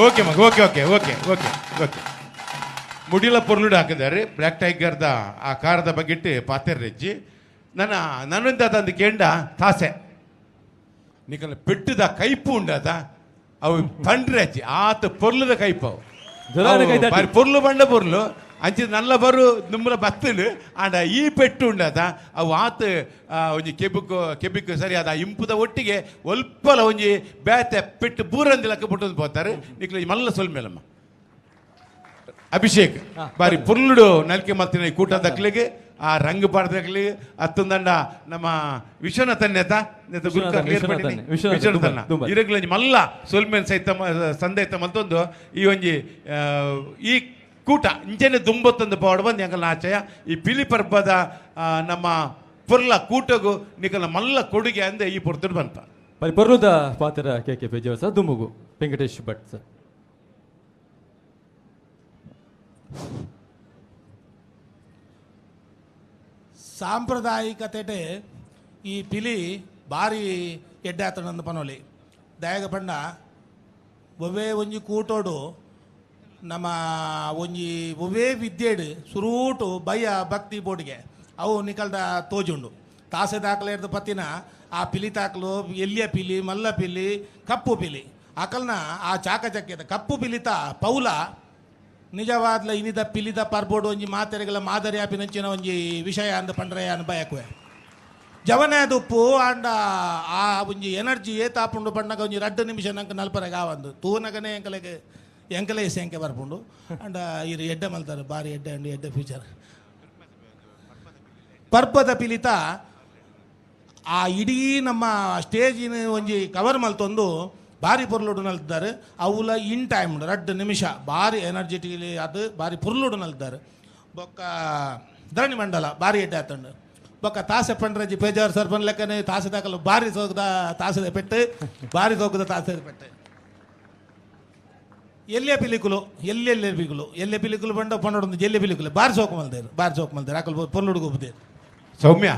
Speaker 14: ಓಕೆ ಮಗ okay okay okay okay okay ಮುಡಿಲ ಪೊರ್ಲುಡು ಹಾಕಿದ್ದಾರೆ ಬ್ಲ್ಯಾಕ್ ಟೈಗರ್ದ ಆ ಕಾರದ ಬಗ್ಗಿಟ್ಟು ಪಾತೆರ್ ರೆಜ್ಜಿ ನನ್ನ ನನ್ನಿಂದ ತಂದು ಕೇಂಡ ತಾಸೆ ನಿಕಲ ಪೆಟ್ಟದ ಕೈಪು ಉಂಡಾತ ಅವು ಪಂಡ್ರೆ ಅಜ್ಜಿ ಆತ ಪೊರ್ಲುದ ಕೈಪು ಅವು ಬಾರಿ ಪೊರ್ಲು ಬಂಡ ಪೊರ್ಲು ಅಂಚಿದ ನಲ್ಲ ಬರು ನುಮ್ಮಲ ಬತ್ತಲು ಆಂಡ ಈ ಪೆಟ್ಟು ಉಂಡಾತ ಅವು ಆತ ಒಂಜಿ ಕೆಬಿಕು ಕೆಬಿಕು ಸರಿ ಅದ ಇಂಪುದ ಒಟ್ಟಿಗೆ ಒಲ್ಪಲ ಒಂಜಿ ಬೇತೆ ಪೆಟ್ಟು ಬೂರಂದಿ ಲೆಕ್ಕ ಪುಟ್ಟೊಂದು ಪೋತಾರೆ ನಿಕ್ಲ ಮಲ್ಲ ಸೊಲ್ಮೇಲಮ್ಮ ಅಭಿಷೇಕ್ ಬಾರಿ ಪುರ್ಲುಡು ನಲ್ಕೆ ಮಲ್ತಿನ ಈ ಕೂಟ ದಕ್ಲಿಗೆ ಆ ರಂಗ್ ಪಾಡ್ದಕ್ಲಿ ಅತ್ತೊಂದಂಡ ನಮ್ಮ ವಿಶ್ವನಾಥನ್ ನೇತ ನೇತ ವಿಶ್ವನಾಥನ್ ಇರಗ್ಲಂಜಿ ಮಲ್ಲ ಸೊಲ್ಮೇನ್ ಸಹಿತ ಸಂದೈತ ಮಲ್ತೊಂದು ಈ ಒಂಜಿ ಈ ಕೂಟ ಇಂಚನೆ ದುಂಬತ್ತೊಂದು ಪವಾಡ ಬಂದು ಎಂಕಲ್ನ ಆಚಯ ಈ ಪಿಲಿ ಪರ್ಬದ ನಮ್ಮ ಪೊರ್ಲ ಕೂಟಗು ನಿಕಲ್ನ ಮಲ್ಲ ಕೊಡುಗೆ ಅಂದೆ ಈ ಪೊರ್ತುಡು ಬಂತ
Speaker 7: ಬರಿ ಪೊರ್ಲುದ ಪಾತ್ರ ಕೆ ಕೆ ಪೇಜವ ಸರ್ ದುಂಬುಗು ವೆಂಕಟೇಶ್ ಭಟ್ ಸರ್.
Speaker 17: ಸಾಂಪ್ರದಾಯಿಕತೆ ಈ ಪಿಲಿ ಭಾರಿ ಎಡ್ಡೆ ಆತನಂದು ಪನೋಲಿ ದಯಗ ಪಂಡ ಒವ್ವೇ ಒಂಜಿ ಕೂಟೋಡು ನಮ್ಮ ಒಂಜಿ ಒವ್ವೇ ವಿದ್ಯೆಡು ಸುರೂಟು ಭಯ ಭಕ್ತಿ ಬೋಡಿಗೆ ಅವು ನಿಕಲ್ದ ತೋಜುಂಡು ತಾಸೆ ದಾಖಲೆ ಹಿಡ್ದು ಪತ್ತಿನ ಆ ಪಿಲಿ ತಾಕಲು ಎಲ್ಲಿಯ ಪಿಲಿ ಮಲ್ಲ ಪಿಲಿ ಕಪ್ಪು ಪಿಲಿ ಅಕಲ್ನ ಆ ಚಾಕಚಕ್ಯದ ಕಪ್ಪು ಪಿಲಿತ ಪೌಲ ನಿಜವಾದ್ಲ ಇನಿದ ಪಿಲಿದ ಪರ್ಬೋಡು ಒಂಜಿ ಮಾತೆರೆಗಳ ಮಾದರಿ ಆಪಿನಂಚಿನ ಒಂಜಿ ವಿಷಯ ಅಂದ ಪಂಡ್ರೆ ಅನ್ ಬಯಕುವೆ ಜವನೇ ಉಪ್ಪು ಆಂಡ ಆ ಒಂಜಿ ಎನರ್ಜಿ ಏತಾಪುಂಡು ಪಣ್ಣಗ ಒಂಜಿ ರಡ್ಡು ನಿಮಿಷ ನಂಗೆ ನಲ್ಪರೆಗೆ ಆವಂದು ತೂನಗನೇ ಎಂಕಲೆಗೆ ಎಂಕಲೇ ಸೇಂಕೆ ಬರ್ಪುಂಡು ಅಂಡ ಇರು ಎಡ್ಡೆ ಮಲ್ತಾರೆ ಬಾರಿ ಎಡ್ಡೆ ಅಂಡು ಎಡ್ಡೆ ಫ್ಯೂಚರ್ ಪರ್ಬದ ಪಿಲಿತ ಆ ಇಡೀ ನಮ್ಮ ಸ್ಟೇಜಿನ ಒಂಜಿ ಕವರ್ ಮಲ್ತೊಂದು ಭಾರಿ ಪೊರ್ಲುಡು ನಲ್ತಿದ್ದಾರೆ ಅವುಲ ಇನ್ ಟೈಮ್ ರಡ್ಡು ನಿಮಿಷ ಭಾರಿ ಎನರ್ಜೆಟಿಕಲಿ ಅದು ಭಾರಿ ಪೊರ್ಲುಡು ನಲ್ತಿದ್ದಾರೆ ಬೊಕ್ಕ ಧರಣಿ ಮಂಡಲ ಭಾರಿ ಎಡ್ಡೆ ಆತಂಡು ಬೊಕ್ಕ ತಾಸೆ ಪಂಡ್ರಜಿ ಪೇಜಾವರ್ ಸರ್ ಬಂದ್ ಲೆಕ್ಕನೆ ತಾಸೆ ದಾಕಲು ಭಾರಿ ಸೋಗದ ತಾಸೆದ ಪೆಟ್ಟು ಭಾರಿ ಸೋಗದ ತಾಸೆದ ಪೆಟ್ಟು ಎಲ್ಲೇ ಪಿಲಿಕುಲು ಎಲ್ಲೆಲ್ಲೆ ಪಿಲಿಕುಲು ಎಲ್ಲೆ ಪಿಲಿಕುಲು ಬಂಡ ಪಂಡೊಂದು ಎಲ್ಲೆ ಪಿಲಿಕುಲು ಬಾರಿ ಸೋಕು ಮಲ್ದೇರು ಬಾರಿ ಸೋಕು ಮಲ್ದೇರು ಅಕಲ್ ಪೊರ್ಲುಡು ಗೊಬ್ಬದೇರು.
Speaker 14: ಸೌಮ್ಯ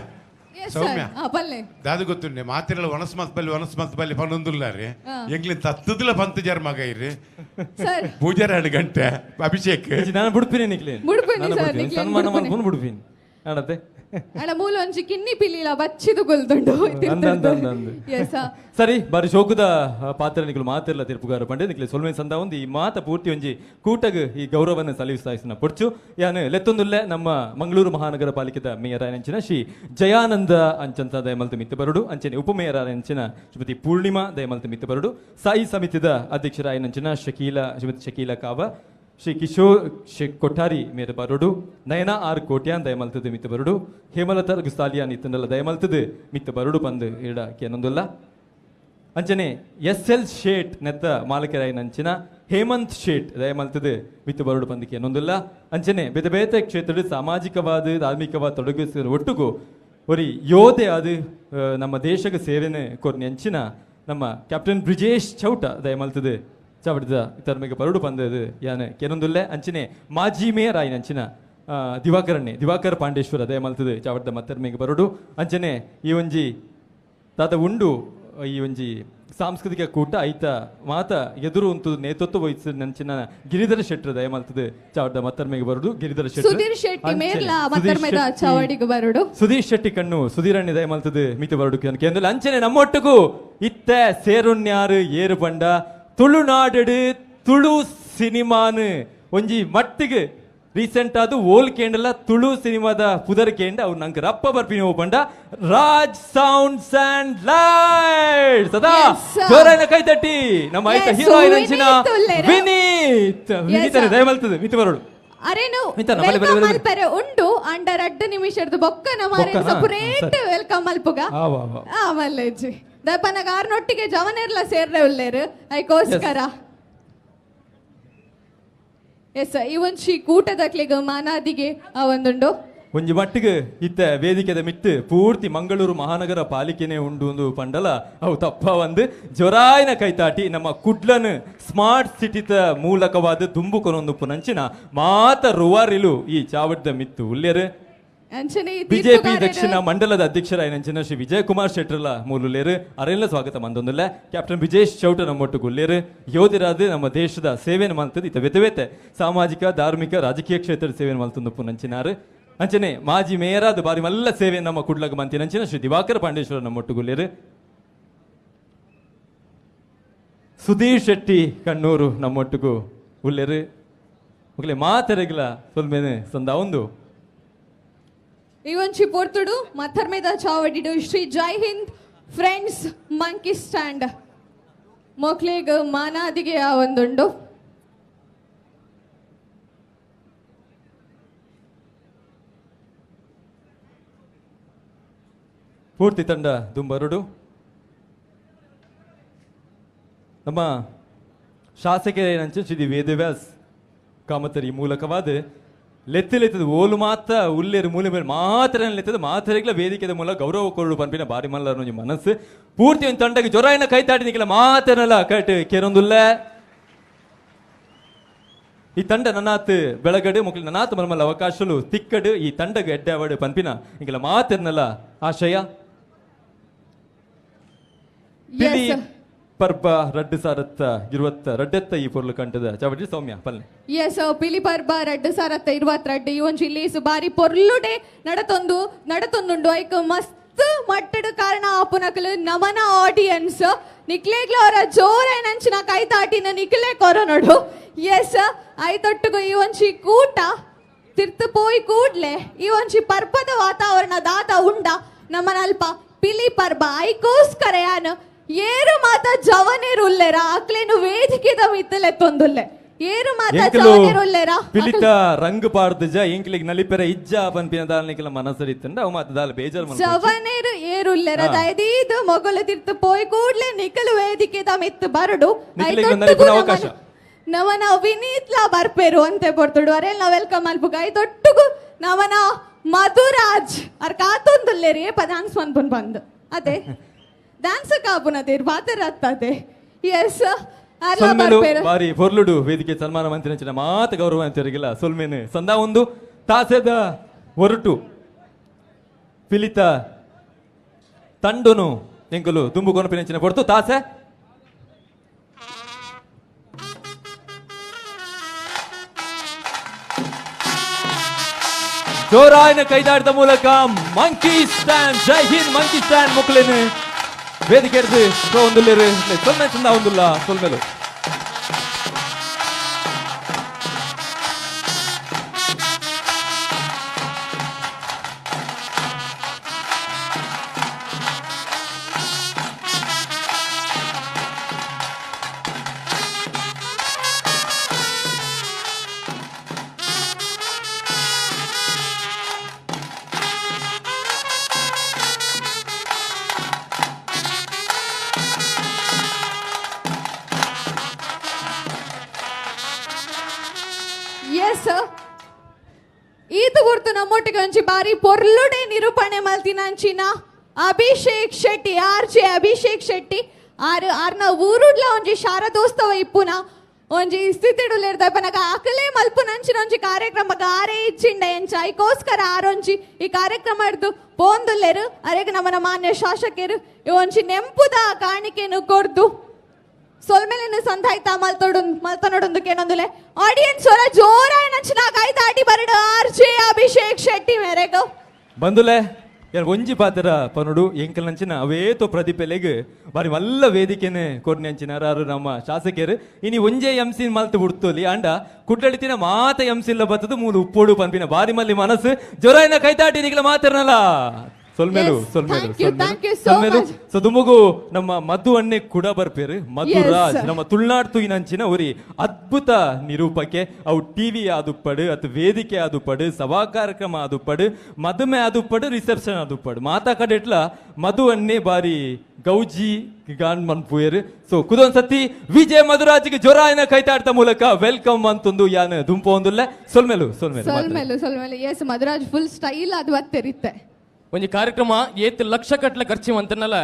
Speaker 14: ಸೌಮ್ಯ
Speaker 9: ಬಲ್ಲೆ
Speaker 14: ದಾದು ಗೊತ್ತುಂಡೆ ಮಾತಿರಲ್ಲ ಒಣಸ್ ಮಲ್ತ್ ಬಲ್ಲಿ ಒಣಸ್ ಮಲ್ತ್ ಬಲ್ಲಿ ಪನ್ನೊಂದುಲ್ಲಾರೆ ಎಂಗ್ಲಿನ್ ತತ್ತುದಿಲ್ಲ ಪಂತ ಜರ್ ಮಗ ಇರ್ರಿ
Speaker 9: ಸರ್
Speaker 14: ಪೂಜಾರ 2 ಗಂಟೆ ಅಭಿಷೇಕ್
Speaker 7: ನಾನು ಬಿಡ್ತೀನಿ ನಿಕ್ಲೇನ್
Speaker 9: ಬಿಡ್ತೀನಿ ಸರ್ ನಿಕ್ಲೇನ್
Speaker 7: ಸನ್ಮಾನ ಮಾಡ್ಕೊಂಡು ಬಿಡ್ತೀನಿ ಆಡತ್ತೆ
Speaker 9: ಅಣ್ಣ ಮೂಲ ಒಂಜಿ ಕಿನ್ನಿ ಪಿಲಿಲ ಬಚ್ಚಿದು ಗೊಲ್ದುಂಡು ಎಸ್
Speaker 7: ಸರಿ ಬಾರಿ ಶೋಕದ ಪಾತ್ರ ನಿಕಲು ಮಾತಿರಲ್ಲ ತೀರ್ಪುಗಾರ ಪಂಡೆ ನಿಕ್ಲೆ ಸೊಲ್ಮೆ ಸಂದ ಒಂದು ಈ ಮಾತ ಪೂರ್ತಿ ಒಂಜಿ ಕೂಟಗ್ ಈ ಗೌರವನ ಸಲ್ಲಿಸಾಯಿಸಿನ ಪೊಡ್ಚು ಯಾನು ಲೆತ್ತೊಂದುಲ್ಲೆ ನಮ್ಮ ಮಂಗಳೂರು ಮಹಾನಗರ ಪಾಲಿಕೆದ ಮೇಯರ್ ಅಂಚಿನ ಶ್ರೀ ಜಯಾನಂದ ಅಂಚಂತ ದಯಮಲ್ತ ಮಿತ್ತ ಬರುಡು ಅಂಚನೆ ಉಪಮೇಯರ್ ಅಂಚಿನ ಶ್ರೀಮತಿ ಪೂರ್ಣಿಮಾ ದಯಮಲ್ತ ಮಿತ್ತ ಬರುಡು ಸಾಯಿ ಸಮಿತಿದ ಅಧ್ಯಕ್ಷರಾಯನಂಚಿನ ಶಕೀಲಾ ಶ್ರೀಮತಿ ಶಕೀಲಾ ಕಾವ ಶ್ರೀ ಕಿಶೋರ್ ಕೊಠಾರಿ ಮೇರೆ ಬರುಡು ನಯನ ಆರ್ ಕೋಟ್ಯಾನ್ ದಯಮಲ್ತದ ಮಿತ್ತ ಬರುಡು ಹೇಮಲತಾ ಗುಸ್ತಾಲಿಯಾ ನಿತ್ತಂಡಲ ದಯಮಲ್ತದ ಮಿತ್ತ ಬರುಡು ಪಂದು ಇಡ ಕೇನೊಂದುಲ್ಲ ಅಂಚನೆ ಎಸ್ ಎಲ್ ಶೇಟ್ ನೆತ್ತ ಮಾಲಕರಾಯನಂಚಿನ ಹೇಮಂತ್ ಶೇಟ್ ದಯಮಲ್ತದ ಮಿತ್ತ ಬರುಡು ಪಂದು ಕೇನೊಂದುಲ್ಲ ಅಂಚನೆ ಬೇತೆ ಬೇತೆ ಕ್ಷೇತ್ರದ ಸಾಮಾಜಿಕವಾದ ಧಾರ್ಮಿಕವಾದ ತೊಡಗಿಸಿದ ಒಟ್ಟುಗು ಒರಿ ಯೋಧೆ ಅದು ನಮ್ಮ ದೇಶಕ್ಕೆ ಸೇವೆನೆ ಕೊರ್ನಿ ಅಂಚಿನ ನಮ್ಮ ಕ್ಯಾಪ್ಟನ್ ಬ್ರಿಜೇಶ್ ಚೌಟ ದಯಮಲ್ತದೆ ಚಾವಡಿದ ತರ್ಮೆಗೆ ಬರಡು ಪಂದದು ಯಾನೆ ಕೆನೊಂದುಲ್ಲೆ ಅಂಚನೆ ಮಾಜಿ ಮೇಯರ್ ಆಯಿನ ಅಂಚಿನ ದಿವಾಕರಣ್ಣೆ ದಿವಾಕರ್ ಪಾಂಡೇಶ್ವರ ದಯಮಲ್ತದೆ ಚಾವಡಿದ ಮತ್ತರ್ಮೆಗೆ ಬರಡು ಅಂಚನೆ ಈ ಒಂಜಿ ತಾತ ಉಂಡು ಈ ಒಂಜಿ ಸಾಂಸ್ಕೃತಿಕ ಕೂಟ ಐತ ಮಾತ ಎದುರು ಉಂಟು ನೇತೃತ್ವ ವಹಿಸಿ ನಂಚಿನ ಗಿರಿಧರ ಶೆಟ್ಟರ್ ದಯಮಲ್ತದೆ ಚಾವಡಿದ ಮತ್ತರ್ಮೆಗೆ ಬರಡು ಗಿರಿಧರ ಶೆಟ್ಟರ್
Speaker 9: ಸುಧೀರ್ ಶೆಟ್ಟಿ ಮೇರ್ಲ ಮತ್ತರ್ಮೆದ ಚಾವಡಿಗೆ ಬರಡು
Speaker 7: ಸುಧೀರ್ ಶೆಟ್ಟಿ ಕಣ್ಣು ಸುಧೀರಣ್ಣೆ ದಯಮಲ್ತದೆ ಮಿತಿ ಬರಡು ಕೇಂದ್ರ ಅಂಚನೆ ನಮ್ಮೊಟ್ಟುಗೂ ಇತ್ತ ಸೇರುಣ್ಯಾರು ಏರು ಬಂಡ ತುಳುನಾಡು ತುಳು ಸಿನಿಮಾನು ಒಂಜಿ ಮಟ್ಟಿಗೆ ರೀಸೆಂಟ್ ಅದು ಓಲ್ ಕೇಂಡಲ ತುಳು ಸಿನಿಮಾದ ಪುದರ್ ಕೇಂಡ ಅವ್ರು ನಂಗೆ ರಪ್ಪ ಬರ್ಪಿನಿ ಪಂಡ ರಾಜ್ ಸೌಂಡ್ಸ್ ಅಂಡ್ ಲೈಟ್ಸ್ ಸದಾ ಜೋರಾನ ಕೈ ತಟ್ಟಿ ನಮ್ಮ ಆಯ್ತ ಹೀರೋಯಿನ್ ಅಂಚಿನ ವಿನೀತ್ ವಿನೀತ್ ದಯಮಲ್ತದೆ ಮಿತಿ ಬರೋಡು
Speaker 9: ಅರೇನು welcome ಮಲ್ಪರೆ ಉಂಡು ಅಂಡ ರಡ್ಡು ನಿಮಿಷದ ಬೊಕ್ಕನ ಮಾರೆ ಸಪರೇಟ್ welcome ಮಲ್ಪುಗ ಆ ಮಲ್ಲೇಜಿ ದಪನಗ ಆರ್ನೊಟ್ಟಿಗೆ ಜವನೆರ್ಲ ಸೇರ್ರೆ ಉಲ್ಲೇರು ಐಕೋಸ್ಕರ ಎಸ್ ಈ ಒಂಜಿ ಕೂಟದಕ್ಲೆಗ್ ಮಾನಾದಿಗೆ ಆ ಒಂದುಂಡು
Speaker 7: ಒಂಜಿ ಮಟ್ಟಿಗೆ ಇತ್ತ ವೇದಿಕೆದ ಮಿತ್ತು ಪೂರ್ತಿ ಮಂಗಳೂರು ಮಹಾನಗರ ಪಾಲಿಕೆನೆ ಉಂಡು ಒಂದು ಪಂಡಲ ಅವು ತಪ್ಪ ಒಂದು ಜೊರಾಯಿನ ಕೈತಾಟಿ ನಮ್ಮ ಕುಡ್ಲನ್ ಸ್ಮಾರ್ಟ್ ಸಿಟಿತ ಮೂಲಕವಾದ ದುಂಬು ಕೊನೊಂದು ಪುನಂಚಿನ ಮಾತ ರುವಾರಿಲು ಈ ಚಾವಡ್ದ ಮಿತ್ತು ಉಲ್ಲೇರು ಬಿಜೆಪಿ ದಕ್ಷಿಣ ಮಂಡಲದ ಅಧ್ಯಕ್ಷರಾಯಿನಂಚಿನ ಶ್ರೀ ವಿಜಯಕುಮಾರ್ ಶೆಟ್ಟರ್ಲ ಮೂಲುಲ್ಲೇರು ಅರೆಲ್ಲ ಸ್ವಾಗತ ಮಂದೊಂದುಲ್ಲ ಕ್ಯಾಪ್ಟನ್ ವಿಜೇಶ್ ಚೌಟ ನಮ್ಮೊಟ್ಟು ಗುಲ್ಲೇರು ಯೋಧರಾದ ನಮ್ಮ ದೇಶದ ಸೇವೆಯನ್ನು ಮಲ್ತದೆ ಇತ ವೆತೆ ಸಾಮಾಜಿಕ ಧಾರ್ಮಿಕ ರಾಜಕೀಯ ಕ್ಷೇತ್ರದ ಸೇವೆಯನ್ನು ಮಲ್ತೊಂದು ಪುನಂಚಿನಾರು ಅಂಚನೆ ಮಾಜಿ ಮೇಯರಾದ ಬಾರಿ ಮಲ್ಲ ಸೇವೆ ನಮ್ಮ ಕುಡ್ಲಗ ಮಂತಿನಂಚಿನ ಶ್ರೀ ದಿವಾಕರ ಪಾಂಡೇಶ್ವರ ನಮ್ಮೊಟ್ಟು ಗುಲ್ಲೇರು ಸುಧೀರ್ ಶೆಟ್ಟಿ ಕಣ್ಣೂರು ನಮ್ಮೊಟ್ಟಿಗೂ ಉಲ್ಲೇರು ಮುಗಲೆ ಮಾತೆರೆಗ್ಲ ಸೊಲ್ಮೇನೆ ಸಂದ ಒಂದು
Speaker 9: ಈ ಒಂಜಿ ಪೊರ್ತುಡು ಮಥರ್ಮೇದ ಚಾವಡಿಡು Shri Jai Hind friends monkey stand ಮೋಕ್ಲೆಗ್ ಮಾನಾದಿಗೆ ಆ ಒಂದುಂಡು
Speaker 7: ಪೂರ್ತಿ ತಂಡ ದುಂಬರುಡು ನಮ್ಮ ಶಾಸಕರೇನಂಚ ಶ್ರೀ ವೇದವ್ಯಾಸ್ ಕಾಮತರಿ ಮೂಲಕವಾದ ಲೆತ್ತಲೆತ್ತದ ಓಲು ಮಾತ್ರ ಉಲ್ಲೇರು ಮೂಲೆ ಮೇಲೆ ಮಾತ್ರ ಲೆತ್ತದ ಮಾತ್ರೆಗಳ ವೇದಿಕೆದ ಮೂಲಕ ಗೌರವ ಕೊರಡು ಪನ್ಪಿನ ಬಾರಿ ಮಲ್ಲರ ಒಂಜಿ ಮನಸ್ಸು ಪೂರ್ತಿ ಒಂದು ತಂಡಗೆ ಜೊರಾಯಿನ ಕೈ ತಾಟಿ ನಿಕ್ಲ ಮಾತನಲ್ಲ ಕಟ್ ಕೇರೊಂದುಲ್ಲ ಈ ತಂಡ ನನ್ನಾತ್ ಬೆಳಗಡು ಮುಕ್ಲಿ ನನ್ನಾತ್ ಮಲ್ಮಲ್ಲ ಅವಕಾಶಲು ತಿಕ್ಕಡು ಈ ತಂಡಗೆ ಎಡ್ಡೆ ಪನ್ಪಿನ ಇಂಕೆಲ್ಲ ಮಾತಿರ್ನಲ್ಲ ಆಶಯ ಪಿಲಿ ಪರ್ಬ ರಡ್ಡು ಸಾರತ್ತ ಇರುವತ್ತ ರಡ್ಡೆತ್ತ ಈ ಪೊರ್ಲು ಕಂಟದ ಚಾವಡಿ ಸೌಮ್ಯ ಪಲ್ಲೆ
Speaker 9: ಎಸ್ ಪಿಲಿ ಪರ್ಬ ರಡ್ಡು ಸಾರತ್ತ ಇರುವತ್ತ ಈ ಒಂಜಿ ಲೇಸು ಬಾರಿ ಪೊರ್ಲುಡೆ ನಡತೊಂದುಂಡು ಐಕ್ ಮಸ್ತ್ ಮಟ್ಟಡು ಕಾರಣ ಆಪುನಕಲು ನಮನ ಆಡಿಯನ್ಸ್ ನಿಕ್ಲೇಗ್ಲ ಅವರ ಜೋರೇನಂಚಿನ ಕೈತಾಟಿನ ನಿಕ್ಲೆ ಕೊರನೋಡು ಎಸ್ ಐತೊಟ್ಟುಗು ಈ ಒಂಜಿ ಕೂಟ ತಿರ್ತು ಪೋಯಿ ಕೂಡ್ಲೆ ಈ ಒಂಜಿ ಪರ್ಬದ ವಾತಾವರಣ ದಾದ ಉಂಡ ನಮನಲ್ಪ ಪಿಲಿ ಪರ್ಬ ಐಕೋಸ್ಕರ ಯಾನು ಏರು ಮಾತ ಜವನೇರುಲ್ಲೆರ ಅಕ್ಲೇನು ವೇದಿಕೆದ ಮಿತ್ತಲೆತ್ತೊಂದುಲ್ಲೆ ಏರು ಮಾತ ಜವನೇರುಲ್ಲೆರ
Speaker 7: ಪಿಲಿತ ರಂಗ್ ಪಾಡ್ದಜ ಎಂಕ್ಲಿಗ್ ನಲಿಪೆರ ಇಜ್ಜ ಪನ್ಪಿನ ದಾಲ್ನಿಕೆಲ್ಲ ಮನಸರಿತ್ತಂಡ ಅವು ಮಾತ ದಾಲ ಬೇಜಾರ್ ಮಲ್ಪೊಚ್ಚಿ.
Speaker 9: ಜವನೇರು ಏರುಲ್ಲೆರ ದಯದೀದು ಮೊಗಲು ತಿರ್ತು ಪೋಯಿ ಕೂಡ್ಲೆ ನಿಕಲು ವೇದಿಕೆದ ಮಿತ್ತು ಬರಡು
Speaker 7: ನಿಕ್ಲೆಗ್ ಒಂದ್ ನಲಿಪುನ ಅವಕಾಶ.
Speaker 9: ನವನ ವಿನೀತ್ಲ ಬರ್ಪೇರು ಅಂತೆ ಪೊರ್ತುಡು ಅರೆಲ್ ನಾ welcome ಮಲ್ಪುಗ ಐತೊಟ್ಟುಗು ನವನ ಮಧುರಾಜ್ ಅರ್ ಕಾತೊಂದುಲ್ಲೆರಿ ಏಪ ಡ್ಯಾನ್ಸ್ ಮನ್ಪುನ್ ಬಂದು ಅದೇ ಡ್ಯಾನ್ಸ್ ಕಾಪುನ ತೇರ್ ಪಾತೆರ ಎಸ್
Speaker 7: ಸೊಲ್ಮೆಲು ಬಾರಿ ಪೊರ್ಲುಡು ವೇದಿಕೆ ಸನ್ಮಾನ ಮಂತ್ರಿ ಮಾತ ಗೌರವ ಅಂತಿರಗಿಲ್ಲ ಸೊಲ್ಮೇನು ಸಂದಾ ಒಂದು ತಾಸೆದ ಒರಟು ಪಿಲಿತ ತಂಡುನು ಎಂಕುಲು ದುಂಬು ಕೊನಪಿನಂಚಿನ ಪೊರ್ತು ತಾಸೆ ಜೋರಾಯನ ಕೈದಾಟದ ಮೂಲಕ monkey stand Jai Hind monkey stand ಮುಕ್ಲೇನು ವೇದಿಕೆ ಹಿಡಿದು ಒಂದುಲ್ಲೇರು ಸೊನ್ನೆ ಚಂದ ಒಂದುಲ್ಲ ಸೊಲ್ಮೇಲು
Speaker 9: ಈತ ಗುರ್ತು ನಮ್ಮೊಟ್ಟಿಗೆ ಒಂಜಿ ಬಾರಿ ಪೊರ್ಲುಡೆ ನಿರೂಪಣೆ ಮಲ್ತಿನಂಚಿನ ಅಭಿಷೇಕ್ ಶೆಟ್ಟಿ, ಆರ್ ಜೆ ಅಭಿಷೇಕ್ ಶೆಟ್ಟಿ ಆರು ಆರ್ನ ಊರುಡ್ಲ ಒಂಜಿ ಶಾರದೋತ್ಸವ ಇಪ್ಪುನ ಒಂಜಿ ಸ್ಥಿತಿಡುಲೆರ್ದ ಪನಗ ಅಕಲೇ ಮಲ್ಪುನಂಚಿನ ಒಂಜಿ ಕಾರ್ಯಕ್ರಮ ಆರೇ ಇಚ್ಚಿಂಡ ಎಂಚ ಐಕೋಸ್ಕರ ಆರೊಂಜಿ ಈ ಕಾರ್ಯಕ್ರಮ ಹಿಡ್ದು ಪೋಂದುಲ್ಲೆರು ಅರೆಗ್ ನಮ್ಮನ ಮಾನ್ಯ ಶಾಸಕರು ಈ ಒಂಜಿ ನೆಂಪುದ ಕಾಣಿಕೆನು ಕೊರ್ದು ಸೊಲ್ಮೆಲೆನು ಸಂಧಾಯ್ತ ಮಲ್ತೊಡು ಮಲ್ತನೊಡೊಂದು ಕೇನೊಂದುಲೆ ಆಡಿಯನ್ಸ್ ಹೊರ ಜೋರಾಯ ನಂಚಿನ ಕೈತಾಟಿ ಬರಡು ಆರ್ ಜೆ ಅಭಿಷೇಕ್ ಶೆಟ್ಟಿ ಮೇರೆಗು
Speaker 7: ಬಂದುಲೆ ಯಾರು ಒಂಜಿ ಪಾತ್ರ ಪನುಡು ಎಂಕಲ್ ನಂಚಿನ ಅವೇತೋ ಪ್ರತಿಭೆಲೆಗ್ ಬಾರಿ ಮಲ್ಲ ವೇದಿಕೆನೆ ಕೊರ್ನೆ ಅಂಚಿನ ನಮ್ಮ ಶಾಸಕರು ಇನಿ ಒಂಜೇ ಎಂಸಿ ಮಲ್ತು ಬಿಡ್ತೋಲಿ ಅಂಡ ಕುಡ್ಲಡಿತಿನ ಮಾತ ಎಂಸಿಲ್ಲ ಬತ್ತದು ಮೂಲು ಉಪ್ಪೋಡು ಪನ್ಪಿನ ಬಾರಿ ಮಲ್ಲಿ ಮನಸ್ಸು ಜೊರಾಯಿನ ಕೈತಾಟಿ ನಿಗಲ ಮಾತಿರ್ನಲ್ಲ ಸೊಲ್ಮೇಲು ಸೊಲ್ಮೇಲು ಸೊಲ್ಮೇಲು. ಸೊ ದುಮುಗು ನಮ್ಮ ಮಧು ಅಣ್ಣೆ ಕೂಡ ಬರ್ಪೇರು ಮಧುರಾಜ್ ನಮ್ಮ ತುಳುನಾಡ್ ತೂಯಿನಂಚಿನ ಒರಿ ಅದ್ಭುತ ನಿರೂಪಕೆ ಅವು ಟಿವಿ ಆದುಪ್ಪಡು ಅತ್ ವೇದಿಕೆ ಆದುಪ್ಪಡು ಸಭಾ ಕಾರ್ಯಕ್ರಮ ಆದುಪ್ಪಡು ಮದುಮೆ ಆದುಪ್ಪಡು ರಿಸೆಪ್ಷನ್ ಆದುಪ್ಪಡು ಮಾತಾ ಕಡೆಟ್ಲ ಮಧು ಅಣ್ಣೆ ಬಾರಿ ಗೌಜಿ ಗಾನ್ ಮನ್ಪುಯರು. ಸೊ ಕುದೊಂದ್ ಸತಿ ವಿಜಯ ಮಧುರಾಜ್ಗೆ ಜೊರಾಯನ ಕೈತಾಡ್ತ ಮೂಲಕ welcome ಅಂತಂದು ಯಾನ್ ದುಂಪು ಒಂದುಲ್ಲೆ ಸೊಲ್ಮೇಲು ಸೊಲ್ಮೇಲು
Speaker 9: ಸೊಲ್ಮೇಲು ಸೊಲ್ಮೇಲು. ಎಸ್ ಮಧುರಾಜ್ ಫುಲ್ ಸ್ಟೈಲ್ ಅದು ಬತ್ತೆರಿತ್ತೆ
Speaker 11: ಒಂಜಿ ಕಾರ್ಯಕ್ರಮ ಏತ್ ಲಕ್ಷ ಕಟ್ಲೆ ಖರ್ಚು ಅಂತನಲ್ಲ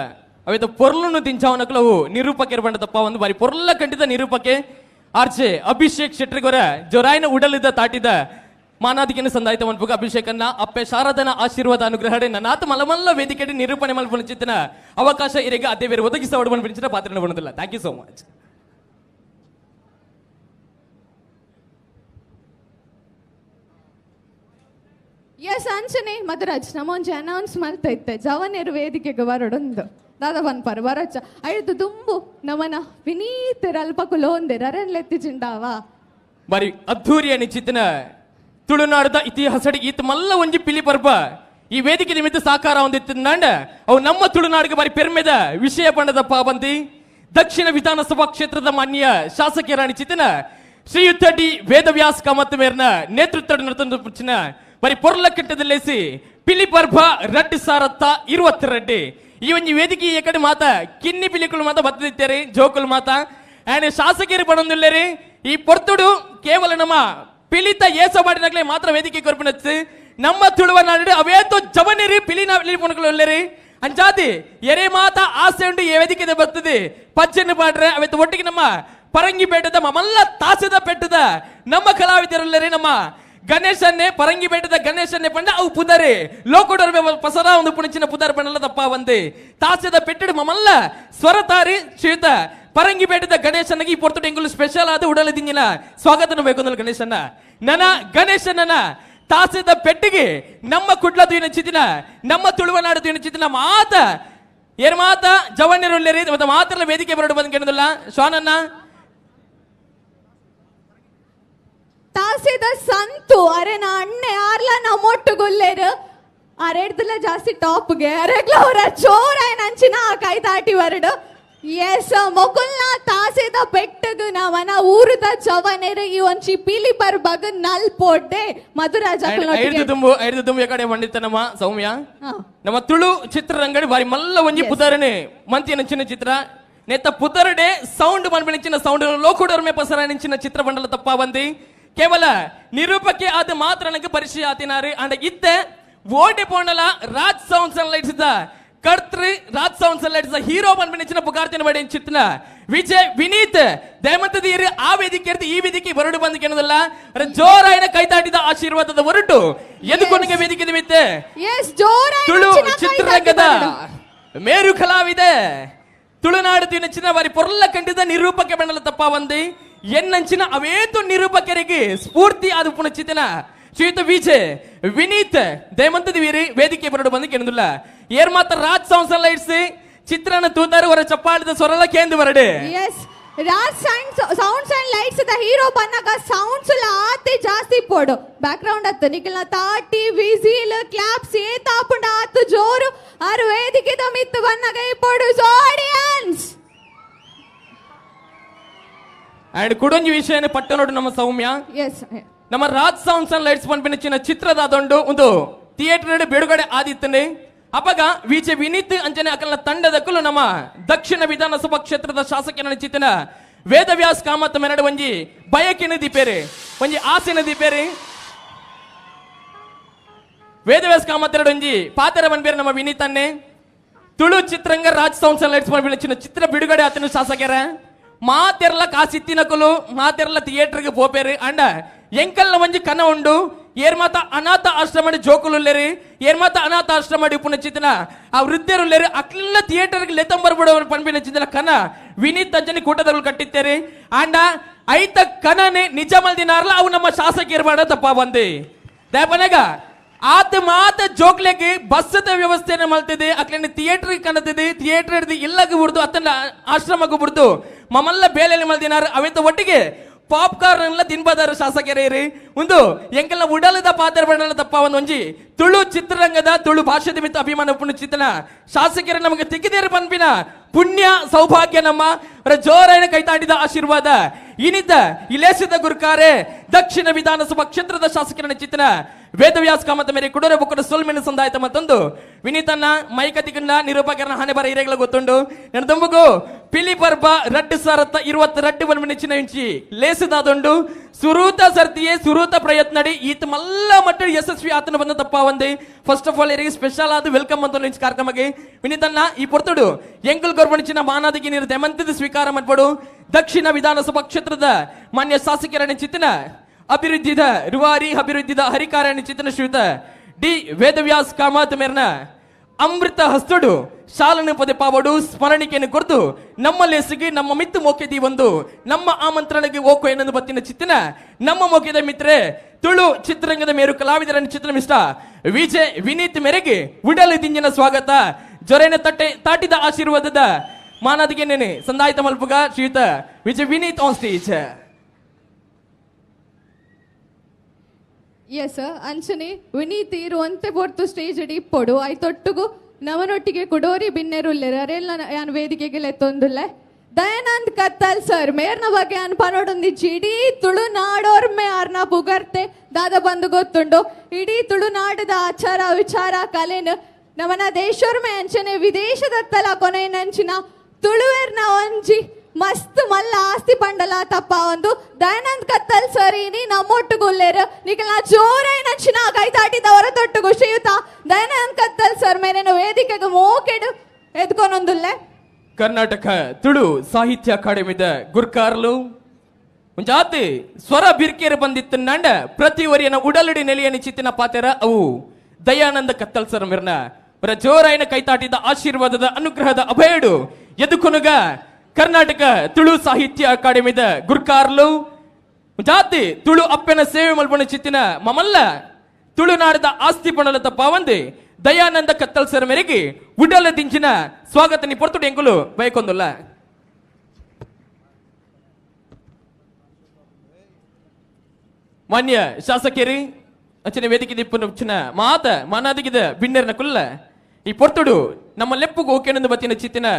Speaker 11: ಅವೇತ ಪೊರ್ಲುನು ತಿಂಚಾವನಕ್ಲವು ನಿರೂಪಕರು ಬಂಡತಪ್ಪ ಒಂದು ಬಾರಿ ಪೊರ್ಲ ಕಂಡಿದ ನಿರೂಪಕೆ ಆರ್ಜೆ ಅಭಿಷೇಕ್ ಶೆಟ್ಟರ್ಗೊರ ಜೊರಾಯಿನ ಉಡಲಿದ್ದ ತಾಟಿದ ಮಾನಾದಿಕೆನ ಸಂದಾಯ್ತ ಮನ್ಪುಗ ಅಭಿಷೇಕನ್ನ ಅಪ್ಪೆ ಶಾರದನ ಆಶೀರ್ವಾದ ಅನುಗ್ರಹಡೆ ನನ್ನಾತ ಮಲಮಲ್ಲ ವೇದಿಕೆ ನಿರೂಪಣೆ ಮಲ್ಪುನ ಅವಕಾಶ ಇರೆಗ ಅದೇ ಬೇರೆ ಒದಗಿಸ ಒಡಬಂಡು ಪಾತ್ರ ಬಣ್ಣದಿಲ್ಲ. Thank you so much.
Speaker 9: Yes ಅಂಚನೆ ಮಧುರಾಜ್ ನಮ್ಮ ಒಂಜಿ ಅನೌನ್ಸ್ ಮಲ್ತಾ ಇತ್ತೆ ಜವನೇರು ವೇದಿಕೆಗೆ ಬರೋಡೊಂದು ದಾದ ಪನ್ಪರು ಬರೋಚ ಐದು ದುಂಬು ನಮನ ವಿನೀತರ ಅಲ್ಪ ಕುಲೋಂದೆರ್ ಅರೆನ್ ಲೆತ್ತಿಜಿಂಡಾವ
Speaker 11: ಬಾರಿ ಅದ್ಧೂರಿಯ ನಿಶ್ಚಿತನ ತುಳುನಾಡದ ಇತಿಹಾಸಡಿ ಈತ ಮಲ್ಲ ಒಂಜಿ ಪಿಲಿ ಪರ್ಬ ಈ ವೇದಿಕೆ ನಿಮಿತ್ತ ಸಾಕಾರ ಹೊಂದಿತ್ತಿಂದಾಂಡ ಅವು ನಮ್ಮ ತುಳುನಾಡಿಗೆ ಬಾರಿ ಪೆರ್ಮೆದ ವಿಷಯ ಬಣ್ಣದ ಪಾಬಂದಿ ದಕ್ಷಿಣ ವಿಧಾನಸಭಾ ಕ್ಷೇತ್ರದ ಮಾನ್ಯ ಶಾಸಕರ ನಿಶ್ಚಿತನ ಶ್ರೀಯುತ ಡಿ ವೇದವ್ಯಾಸ್ ಕಾಮತ್ ಮೇರ್ನ ನೇತೃತ್ವ ನರ್ತನ ಬರಿ ಪೊರ್ಲ ಕಟ್ಟದಲ್ಲೇಸಿ ಪಿಲಿ ಪರ್ಬ ರಡ್ಡು ಸಾರತ್ತ 22 ಈ ಒಂಜಿ ವೇದಿಕೆ ಈ ಕಡೆ ಮಾತ ಕಿನ್ನಿ ಪಿಲಿಕುಲು ಮಾತ ಬತ್ತಿದ್ದಾರೆ ಜೋಕುಲು ಮಾತ ಆ್ಯಂಡ್ ಶಾಸಕರು ಪಡೊಂದುಲ್ಲೇರಿ ಈ ಪೊರ್ತುಡು ಕೇವಲ ನಮ್ಮ ಪಿಲಿತ ಏಸ ಮಾಡಿನಾಗ್ಲೇ ಮಾತ್ರ ವೇದಿಕೆ ಕೊರ್ಪಿನಚ್ಚು ನಮ್ಮ ತುಳುವ ನಾಡು ಅವೇತೋ ಜವನಿರಿ ಪಿಲಿನ ಪೊಣಕುಲು ಅಂಚಾತಿ ಎರೆ ಮಾತ ಆಸೆ ಉಂಡು ಈ ವೇದಿಕೆ ಬರ್ತದೆ ಪಚ್ಚನ್ನು ಪಾಡ್ರೆ ಅವೇತ ಒಟ್ಟಿಗೆ ನಮ್ಮ ಪರಂಗಿ ಪೇಟದ ಮಮಲ್ಲ ತಾಸದ ಪೆಟ್ಟದ ನಮ್ಮ ಕಲಾವಿದರುಲ್ಲರಿ ನಮ್ಮ ಗಣೇಶನ್ನೇ ಪರಂಗಿ ಬೇಟದ ಗಣೇಶನ್ನೇ ಪಂಡ ಅವು ಪುದರೆ ಲೋಕೋಡರ್ ಪಸರ ಒಂದು ಪುಣಿಚಿನ ಪುದರ್ ಪಂಡಲ ತಪ್ಪ ಒಂದೇ ತಾಸದ ಪೆಟ್ಟಡು ಮಮಲ್ಲ ಸ್ವರತಾರಿ ಶ್ರೀಯುತ ಪರಂಗಿ ಬೇಟದ ಗಣೇಶನಿಗೆ ಈ ಪೊರ್ತುಡು ಎಂಗುಲು ಸ್ಪೆಷಲ್ ಆದ ಉಡಲ ದಿಂಜಿನ ಸ್ವಾಗತನ ಬೇಕು ಅಂದ್ರೆ ಗಣೇಶನ್ನ ನನ್ನ ಗಣೇಶನ ತಾಸದ ಪೆಟ್ಟಿಗೆ ನಮ್ಮ ಕುಡ್ಲದು ಚಿತಿನ ನಮ್ಮ ತುಳುವನಾಡದು ಚಿತಿನ ಮಾತ ಏರ್ ಮಾತ ಜವಣ್ಯರುಳ್ಳೇರಿ ಮತ್ತೆ ಮಾತ್ರ ವೇದಿಕೆ ಬರಡು ಬಂದು ಕೇಳೋದಿಲ್ಲ ಶ್ವಾನನ್ನ
Speaker 9: ತಾಸೆದ ಸಂತು ಅರೆ ನಾ ಅಣ್ಣೆ ಆರ್ಲ ನಾ ಮೊಟ್ಟು ಗುಲ್ಲೇರು ಅರೆಡ್ದಲ್ಲ ಜಾಸ್ತಿ ಟಾಪ್ಗೆ ಅರೆಗ್ಲ ಅವರ ಜೋರಾಯ್ ನಂಚಿನ ಆ ಕೈ ತಾಟಿ ಬರಡು. ಎಸ್ ಮೊಗುಲ್ನ ತಾಸೆದ ಬೆಟ್ಟಗು ನಾವನ ಊರದ ಜವನೆರು ಈ ಒಂಚಿ ಪೀಲಿ ಪರ್ಬಗ್ ನಲ್ ಪೋಡ್ಡೆ ಮಧುರಾಜ
Speaker 11: ಐದು ತುಂಬು ಕಡೆ ಬಂಡಿತ್ತ ನಮ್ಮ ಸೌಮ್ಯ ನಮ್ಮ ತುಳು ಚಿತ್ರರಂಗಡಿ ಬಾರಿ ಮಲ್ಲ ಒಂಜಿ ಪುದರಣೆ ಮಂತಿನ ಚಿನ್ನ ಚಿತ್ರ ನೇತ ಪುದರಡೆ ಸೌಂಡ್ ಮನ್ಬಿನ ಸೌಂಡ್ ಲೋಕುಡೋರ್ ಮೇ ಪಸರ ನಿಂಚಿನ ಚಿತ್ರ ಬಂಡಲ ತಪ್ಪ ಬಂದಿ ಕೇವಲ ನಿರೂಪಕ್ಕೆ ಆದ ಮಾತ್ರ ನನಗೆ ಪರಿಚಯ ಆತಿನಾರು ಅಂಡ್ ಇತ್ತೆ ಓಡಿ ಪೋಣಲ ರಾಜ್ ಸೌಂಡ್ಸ್ ಅಂಡ್ ಲೈಟ್ಸ್ ಇದ್ದ ಕರ್ತೃ Raj sounds and lights hero ಬಂದ್ಬಿನ ಪುಕಾರ್ತಿನ ಮಾಡಿ ಚಿತ್ನ ವಿಜಯ್ ವಿನೀತ್ ದಯಮಂತದೀರು ಆ ವೇದಿಕೆ ಇರ್ದು ಈ ವೇದಿಕೆ ಬರಡು ಬಂದು ಕೇಳೋದಲ್ಲ ಜೋರಾಯಿನ ಕೈತಾಟಿದ ಆಶೀರ್ವಾದದ ಹೊರಟು ಎದುಕೊನಿಗೆ ವೇದಿಕೆ ನಿಮಿತ್ತೆ ತುಳು ಚಿತ್ರರಂಗದ ಮೇರು ಕಲಾವಿದೆ ತುಳುನಾಡು ತಿನಚಿನ ಬಾರಿ ಪೊರ್ಲ ಕಂಡಿದ ನಿರೂಪಕ್ಕೆ ಬಣ್ಣಲ ತಪ್ಪ ಬಂದಿ ಎನ್ನಂಚಿನ ಅವೇತು ನಿರೂಪಕರಿಗೆ ಸ್ಫೂರ್ತಿ ಆದ ಪುಣಚಿತನ ಶ್ರೀಯುತ ವಿಜಯ್ ವಿನೀತ್ ದಯಮಂತದ ವೀರಿ ವೇದಿಕೆ ಬರಡು ಬಂದು ಕೇಳೋದಿಲ್ಲ ಏರ್ ಮಾತ್ರ ರಾಜ್ ಸೌಂಡ್ಸ್ ಎಲ್ಲ ಇಡ್ಸಿ ಚಿತ್ರನ ತೂತಾರು ಹೊರ ಚಪ್ಪಾಳಿದ ಸ್ವರಲ ಕೇಂದ್ರ ಬರಡೆ.
Speaker 9: Yes Raj sounds and lights the hero ಬನ್ನಗ ಸೌಂಡ್ಸ್ ಎಲ್ಲ ಆತೆ ಜಾಸ್ತಿ ಪೋಡು ಬ್ಯಾಕ್ ಗ್ರೌಂಡ್ ಅತ್ತ ನಿಖಲ್ನ ತಾಟಿ ವಿಸಿಲ್ ಕ್ಲಾಪ್ಸ್ ಏ ತಾಪುಂಡ ಆತು ಜೋರು ಆರು ವೇದಿಕೆ ಮಿತ್ತು ಬನ್ನಗ ಈ ಪೋಡು ಆಡಿಯನ್ಸ್.
Speaker 11: ಅಂಡ್ ಕುಡೊಂಜಿ ವಿಷಯನೇ ಪಟ್ಟ ನೋಡು ನಮ್ಮ ಸೌಮ್ಯ.
Speaker 9: ಎಸ್
Speaker 11: ನಮ್ಮ ರಾಜ್ ಸೌಂಡ್ಸ್ ಅಂಡ್ ಲೈಟ್ಸ್ ಪನ್ಪಿನ ಚಿನ್ನ ಚಿತ್ರದ ಅದೊಂಡು ಒಂದು ಥಿಯೇಟರ್ ಬಿಡುಗಡೆ ಆದಿತ್ತನೆ ಅಪಗ ವಿಜೆ ವಿನೀತ್ ಅಂಜನೆ ಅಕಲ್ನ ತಂಡದಕ್ಕೂ ನಮ್ಮ ದಕ್ಷಿಣ ವಿಧಾನಸಭಾ ಕ್ಷೇತ್ರದ ಶಾಸಕನ ಚಿತ್ತನ ವೇದವ್ಯಾಸ್ ಕಾಮತ್ ಮೆರಡು ಒಂಜಿ ಬಯಕಿನ ದೀಪೇರಿ ಒಂಜಿ ಆಸೆನ ದೀಪೇರಿ ವೇದವ್ಯಾಸ್ ಕಾಮತ್ ಎರಡು ಒಂಜಿ ಪಾತ್ರ ಬನ್ಬೇರೆ ನಮ್ಮ ವಿನೀತನ್ನೇ. ತುಳು ಚಿತ್ರರಂಗ ರಾಜ್ ಸೌಂಡ್ಸ್ ಅಂಡ್ ಲೈಟ್ಸ್ ಪನ್ಪಿನ ಚಿತ್ರ ಬಿಡುಗಡೆ ಆತನ ಶಾಸಕರ ಮಾತೆರ್ಲ ಕಾಸಿತ್ತಿನಕುಲು ಮಾತೆರ್ಲ ಥಿಯೇಟರ್ಗೆ ಪೋಪೇರು ಅಂಡ ಎಂಕಲ್ನ ಒಂಜಿ ಕನ ಉಂಡು ಏರ್ಮಾತ ಅನಾಥ ಆಶ್ರಮ ಜೋಕುಲುಲ್ಲೇರು ಏರ್ಮಾತ ಅನಾಥ ಆಶ್ರಮ ಇಪ್ಪುನ ಚಿತ್ತನ ಆ ವೃದ್ಧರುಲ್ಲೇರು ಅಕ್ಲೆಲ್ಲ ಥಿಯೇಟರ್ಗೆ ಲೆತ್ತಂಬರ್ಬಿಡ ಪನ್ಪಿನ ಚಿತ್ತನ ಕನ ವಿನೀತ್ ಅಂಜನಿ ಕೂಟದವರು ಕಟ್ಟಿತ್ತೇರಿ ಅಂಡ ಐತ ಕನನೆ ನಿಜ ಮಲ್ದಿನಾರ್ಲ ಅವು ನಮ್ಮ ಶಾಸಕರು ಮಾಡ ತಪ್ಪ ಬಂದಿ ದೇಪನಗ ಆತ ಮಾತ ಜೋಕ್ಲೆಗೆ ಬಸ್ಸದ ವ್ಯವಸ್ಥೆನ ಮಲ್ತಿದೆ ಅಕ್ಲೆನ ಥಿಯೇಟರ್ ಕಣತಿದೆ ಥಿಯೇಟರ್ ಹಿಡ್ದು ಇಲ್ಲಗೆ ಬಿಡ್ದು ಅತ್ತನ ಆಶ್ರಮಕ್ಕೆ ಬಿಡ್ದು ಮಮಲ್ಲ ಬೇಲೆಯಲ್ಲಿ ಮಲ್ದಿನಾರು ಅವೆತ್ತ ಒಟ್ಟಿಗೆ ಪಾಪ್ಕಾರ್ನ್ ಎಲ್ಲ ತಿನ್ಬದಾರು ಶಾಸಕರೇರಿ ಒಂದು ಎಂಕೆಲ್ಲ ಉಡಲದ ಪಾತ್ರ ಬಣ್ಣದ ತಪ್ಪ ಒಂದು ಒಂಜಿ ತುಳು ಚಿತ್ರರಂಗದ ತುಳು ಭಾಷೆದ ಮಿತ್ತ ಅಭಿಮಾನ ಪುಣ್ಯ ಚಿತ್ರನ ಶಾಸಕರು ನಮಗೆ ತಿಕ್ಕಿದೇರು ಪನ್ಪಿನ ಪುಣ್ಯ ಸೌಭಾಗ್ಯ ನಮ್ಮ ಜೋರಾಯಣ ಕೈತಾಡಿದ ಆಶೀರ್ವಾದ ಇನಿತ ಇಲೇಸಿದ ಗುರುಕಾರೆ ದಕ್ಷಿಣ ವಿಧಾನಸಭಾ ಕ್ಷೇತ್ರದ ಶಾಸಕರನ್ನ ಚಿತ್ರನ ವೇದವ್ಯಾಸ ಕಾಮತ ಮೇರೆ ಕುಡೋರೆ ಬೊಕ್ಕಡ ಸೊಲ್ಮೆನ ಸಂದಾಯತ ಮತ್ತೊಂದು ವಿನೀತನ್ನ ಮೈಕತಿಗನ್ನ ನಿರೂಪಕರನ ಹಣೆ ಬರ ಹಿರೇಗಳ ಗೊತ್ತುಂಡು ನನ್ನ ತಂಬುಗು ಪಿಲಿ ಪರ್ಬ ರಡ್ಡು ಸಾರತ್ತ 22 ಬನ್ಮಿನ ಇಂಚಿ ಲೇಸದಾದೊಂಡು ಸುರೂತ ಸರ್ತಿಯೇ ಸುರೂತ ಪ್ರಯತ್ನಡಿ ಈತ ಮಲ್ಲ ಮಟ್ಟ ಯಶಸ್ವಿ ಆತನ ಬಂದ ತಪ್ಪ ಒಂದೇ ಫಸ್ಟ್ ಆಫ್ ಆಲ್ ಇರಿಗೆ ಸ್ಪೆಷಲ್ ಆದ welcome ಅಂತ ಇಂಚಿ ಕಾರ್ಯಕ್ರಮಕ್ಕೆ ವಿನೀತನ್ನ ಈ ಪೊರ್ತುಡು ಎಂಕಲ್ ಗೌರ್ಮಣಿಚಿನ ಮಾನಾದಿಗೆ ನೀರು ದೆಮಂತದ ಸ್ವೀಕಾರ ಮಾಡ್ಬಡು ದಕ್ಷಿಣ ವಿಧಾನಸಭಾ ಕ್ಷೇತ್ರದ ಮಾನ್ಯ ಶಾಸಕರನ್ನ ಚಿತ್ತನ ಅಭಿವೃದ್ಧಿದ ರುವಾರಿ ಅಭಿವೃದ್ಧಿದ ಹರಿಕಾರಣ ಚಿತ್ತನ ಶ್ರೀಯುತ ಡಿ ವೇದವ್ಯಾಸ್ ಕಾಮತ್ ಮೇರ್ನ ಅಮೃತ ಹಸ್ತುಡು ಶಾಲನ ಪದೇ ಪಾವಡು ಸ್ಮರಣಿಕೆಯನ್ನು ಕೊರತು ನಮ್ಮ ಲೇಸಿಗೆ ನಮ್ಮ ಮಿತ್ತು ಮೋಕೆದಿ ಒಂದು ನಮ್ಮ ಆಮಂತ್ರಣಕ್ಕೆ ಓಕೋ ಏನನ್ನು ಬತ್ತಿನ ಚಿತ್ತನ ನಮ್ಮ ಮೋಕೆದ ಮಿತ್ರೆ ತುಳು ಚಿತ್ರರಂಗದ ಮೇರು ಕಲಾವಿದರನ್ನು ಚಿತ್ರ ಮಿಷ್ಟ ವಿಜಯ್ ವಿನೀತ್ ಮೇರೆಗೆ ಉಡಲು ದಿಂಜಿನ ಸ್ವಾಗತ ಜೊರೆನ ತಟ್ಟೆ ತಾಟಿದ ಆಶೀರ್ವಾದದ ಮಾನಾದಿಗೆ ನೆನೆ ಸಂದಾಯಿತ ಮಲ್ಪುಗ ಶ್ರೀಯುತ Vijay Vineeth on stage.
Speaker 9: Yes ಅಂಚನೆ ವಿನೀತ್ ಇರುವಂತೆ ಪೊರ್ತು ಸ್ಟೇಜ್ ಅಡಿ ಇಪ್ಪೊಡು ಐತೊಟ್ಟುಗು ನವನೊಟ್ಟಿಗೆ ಕುಡೋರಿ ಬಿನ್ನೆರುಲ್ಲೆರ್ ಅರೆಲ್ಲ ಯಾನ್ ವೇದಿಕೆಗೆ ಲೆತ್ತೊಂದುಲ್ಲೆ ದಯಾನಂದ್ ಕತ್ತಲ್ ಸರ್ ಮೇರ್ನ ಬಗ್ಗೆ ಅನ್ ಪನೋಡೊಂದಿಜ್ಜಿ ಇಡೀ ತುಳುನಾಡೋರ್ಮೆ ಆರ್ನ ಪುಗರ್ತೆ ದಾದ ಬಂದು ಗೊತ್ತುಂಡು ಇಡೀ ತುಳುನಾಡದ ಆಚಾರ ವಿಚಾರ ಕಲೆನು ನಮನ ದೇಶೋರ್ಮೆ ಅಂಚನೆ ವಿದೇಶದತ್ತಲ ಕೊನೆಯಂಚಿನ ತುಳುವೆರ್ನ ಒಂಜಿ ಮಸ್ತ್ ಮಲ್ಲ ಆಸ್ತಿ ಪಂಡಲ ತಪ್ಪ ಒಂದು ದಯಾನಂದ್ ಕತ್ತಲ್ ಸರ್ ಇನಿ ನಮ್ಮೊಟ್ಟುಗುಲ್ಲೇರು ನಿಕಲ್ನ ಜೋರೈನಂಚಿನ ಕೈತಾಟಿದವರ ತೊಟ್ಟುಗು ಶ್ರೀಯುತ ದಯಾನಂದ್ ಕತ್ತಲ್ ಸರ್ ಮೇರೇನು ವೇದಿಕೆಗೆ ಮೋಕೆಡು ಎದ್ಕೊನೊಂದುಲ್ಲೆ.
Speaker 11: ಕರ್ನಾಟಕ ತುಳು ಸಾಹಿತ್ಯ ಅಕಾಡೆಮಿದ ಗುರ್ಕಾರ್ಲು ಒಂಜಾತಿ ಸ್ವರ ಬಿರ್ಕೇರು ಬಂದಿತ್ತು ನಂಡ ಪ್ರತಿ ವರಿಯನ ಉಡಲುಡಿ ನೆಲೆಯ ನಿಚಿತ್ತಿನ ಪಾತೆರ ಅವು ದಯಾನಂದ ಕತ್ತಲ್ ಸರ್ ಮಿರ್ನ ಬರ ಜೋರಾಯನ ಕೈತಾಟಿದ ಆಶೀರ್ವಾದದ ಅನುಗ್ರಹದ ಅಭಯಡು ಎದುಕುನುಗ ಕರ್ನಾಟಕ ತುಳು ಸಾಹಿತ್ಯ ಅಕಾಡೆಮಿದ ಗುರ್ಕಾರ್ಲು ಜಾತಿ ತುಳು ಅಪ್ಪನ ಸೇವೆ ಮಲ್ಪಣ ಚಿತ್ತಿನ ಮಮಲ್ಲ ತುಳುನಾಡದ ಆಸ್ತಿ ಪಣಲ ತಪ್ಪಾವಂದೆ ದಯಾನಂದ ಕತ್ತಲ್ ಸರ್ ಮೇರೆಗೆ ಉಡಲ ದಿಂಚಿನ ಸ್ವಾಗತ ನಿ ಪೊರ್ತುಡು ಎಂಕುಲು ಬಯಕೊಂದುಲ್ಲ. ಮಾನ್ಯ ಶಾಸಕರಿ ಅಚ್ಚನೆ ವೇದಿಕೆ ದಿಪ್ಪನ ಮಾತ ಮಾನಾದಿಗಿದ ಬಿಣ್ಣರ್ನ ಕುಲ್ಲ ಈ ಪೊರ್ತುಡು ನಮ್ಮ ಲೆಪ್ಪುಗು ಓಕೆನೊಂದು ಬತ್ತಿನ ಚಿತ್ತಿನ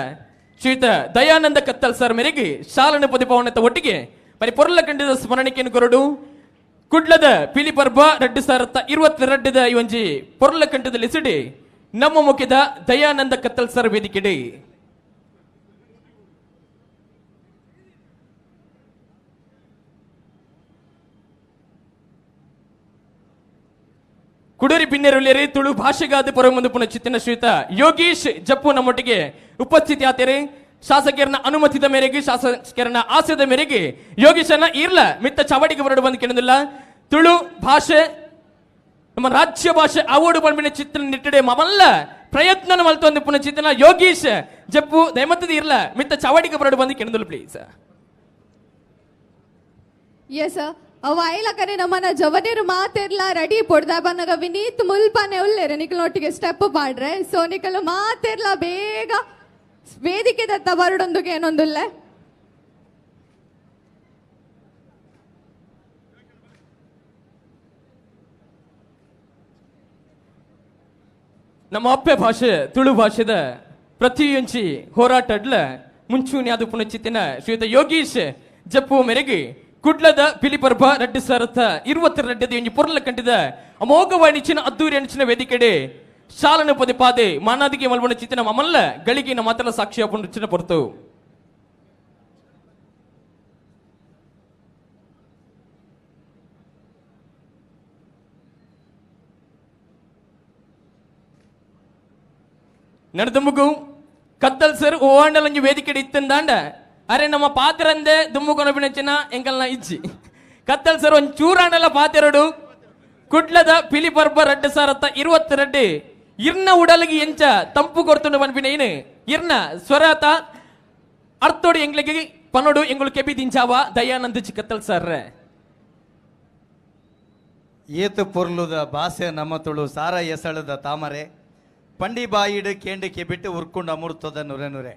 Speaker 11: ಶ್ರೀಯುತ ದಯಾನಂದ ಕತ್ತಲ್ ಸರ್ ಮೇರೆಗೆ ಶಾಲನ ಪದಿಪವನತ ಒಟ್ಟಿಗೆ ಬರಿ ಪೊರ್ಲ ಕಂಡಿದ ಸ್ಮರಣಿಕೆಯನ್ನು ಕೊರಡು ಕುಡ್ಲದ ಪಿಲಿ ಪರ್ಬ 2022 ಈ ಒಂಜಿ ಪೊರ್ಲ ಕಂಠದಲ್ಲಿ ಸಿಡಿ ನಮ್ಮ ಮುಖ್ಯದ ದಯಾನಂದ ಕತ್ತಲ್ ಸರ್ ವೇದಿಕೆಡೆ. ಕುಡೂರಿ ಬಿನ್ನೆರುಲೇರಿ ತುಳು ಭಾಷೆಗಾದ ಪರಮಂದು ಪುನಃ ಚಿತ್ತಿನ ಶ್ರೀಯುತ ಯೋಗೀಶ್ ಜಪ್ಪು ನಮ್ಮೊಟ್ಟಿಗೆ ಉಪಸ್ಥಿತಿ ಆತೇರಿ. ಶಾಸಕರನ್ನ ಅನುಮತಿದ ಮೇರೆಗೆ ಶಾಸಕರನ್ನ ಆಸೆದ ಮೇರೆಗೆ ಯೋಗೀಶನ ಇರ್ಲ ಮಿತ್ತ ಚಾವಟಿಗೆ ಹೊರಡು ಬಂದು ಕೇಳೋದಿಲ್ಲ. ತುಳು ಭಾಷೆ ನಮ್ಮ ರಾಜ್ಯ ಭಾಷೆ ಆವೋಡು ಬಂಬಿನ ಚಿತ್ರ ನಿಟ್ಟಡೆ ಮಮಲ್ಲ ಪ್ರಯತ್ನ ಮಲ್ತೊಂದು ಪುನಃ ಚಿತ್ತನ ಯೋಗೀಶ್ ಜಪ್ಪು ದಯಮತ್ತದ ಇರ್ಲ ಮಿತ್ತ ಚಾವಟಿಗೆ ಹೊರಡು ಬಂದು ಕೇಳೋದಿಲ್ಲ ಪ್ಲೀಸ್.
Speaker 9: ಎಸ್ ಅವ ಐಲಕನೆ ನಮ್ಮನ ಜವನೇರು ಮಾತೆರ್ಲ ರೆಡಿ ಪೊಡ್ದ ಬಂದಾಗ ವಿನೀತ್ ಮುಲ್ಪನೆ ಉಲ್ಲೇರೆ ನಿಕಲ್ನೊಟ್ಟಿಗೆ ಸ್ಟೆಪ್ ಪಾಡ್ರೆ. ಸೊ ನಿಕಲ್ ಮಾತೆರ್ಲ ಬೇಗ ವೇದಿಕೆ ದತ್ತ ಬರಡೊಂದುಗೆ ಏನೊಂದುಲ್ಲೆ.
Speaker 11: ನಮ್ಮ ಅಪ್ಪೆ ಭಾಷೆ ತುಳು ಭಾಷೆದ ಪ್ರತಿಯೊಂಚಿ ಹೋರಾಟಡ್ಲ ಮುಂಚೂಣಿ ಅದು ಪುನಚಿತ್ತಿನ ಶ್ರೀಯುತ ಯೋಗೀಶ್ ಜಪ್ಪು ಮೇರೆಗೆ ಕುಡ್ಲದ ಪಿಲಿಪರ್ಬ 2022 ಒಂಜಿ ಪೊರ್ಲ ಕಂಟಿದ ಅಮೋಘವಾಣಿಚಿನ ಅದ್ದೂರಿ ಅಣಿಚಿನ ವೇದಿಕೆಡೆ ಶಾಲನ ಪದೇ ಪಾದೆ ಮಾನಾದಿಗೆ ಮಲ್ಬಣ ಚಿತ್ತಿನ ಮಮಲ್ಲ ಗಳಿಗಿನ ಮಾತ್ರ ಸಾಕ್ಷಿಯ ಪುನಚಿನ ಪೊರ್ತು. ನಡೆದಮುಗು ಕತ್ತಲ್ ಸರ್ ಓಂಡಲೊಂಜಿ ವೇದಿಕೆ ಇತ್ತಂದಾಂಡ ಅರೆ ನಮ್ಮ ಪಾತ್ರಂದೆ ದುಮ್ಮು ಕೊನಪಿನಂಚಿನ ಎಂಕಲ್ನ ಇಜ್ಜಿ ಕತ್ತಲ್ ಸರ್ ಒಂದ್ ಚೂರಾಂಡಲ ಪಾತೆರಡು ಕುಡ್ಲದ ಪಿಲಿ ಪರ್ಬ ರಡ್ಡು ಸಾರತ್ತ 22 ಇರ್ನ ಉಡಲಿಗೆ ಎಂಚ ತಂಪು ಕೊಡ್ತುಂಡು ಪನ್ಪಿನ ಇರ್ನ ಸ್ವರತ ಅರ್ಥೋಡು ಎಂಗ್ಲಿಗೆ ಪನೋಡು ಎಂಗುಳು ಕೆಬಿ ದಿಂಚಾವ ದಯಾನಂದ ಚಿಕ್ಕತ್ತಲ್ ಸರ್.
Speaker 19: ಏತು ಪೊರ್ಲುದ ಬಾಸೆ ನಮ್ಮ ತುಳು ಸಾರ ಎಸಳದ ತಾಮರೆ ಪಂಡಿ ಬಾಯಿಡು ಕೇಂಡು ಕೆಬಿಟ್ಟು ಉರ್ಕೊಂಡು ಅಮೃತದ ನುರೆ ನುರೆ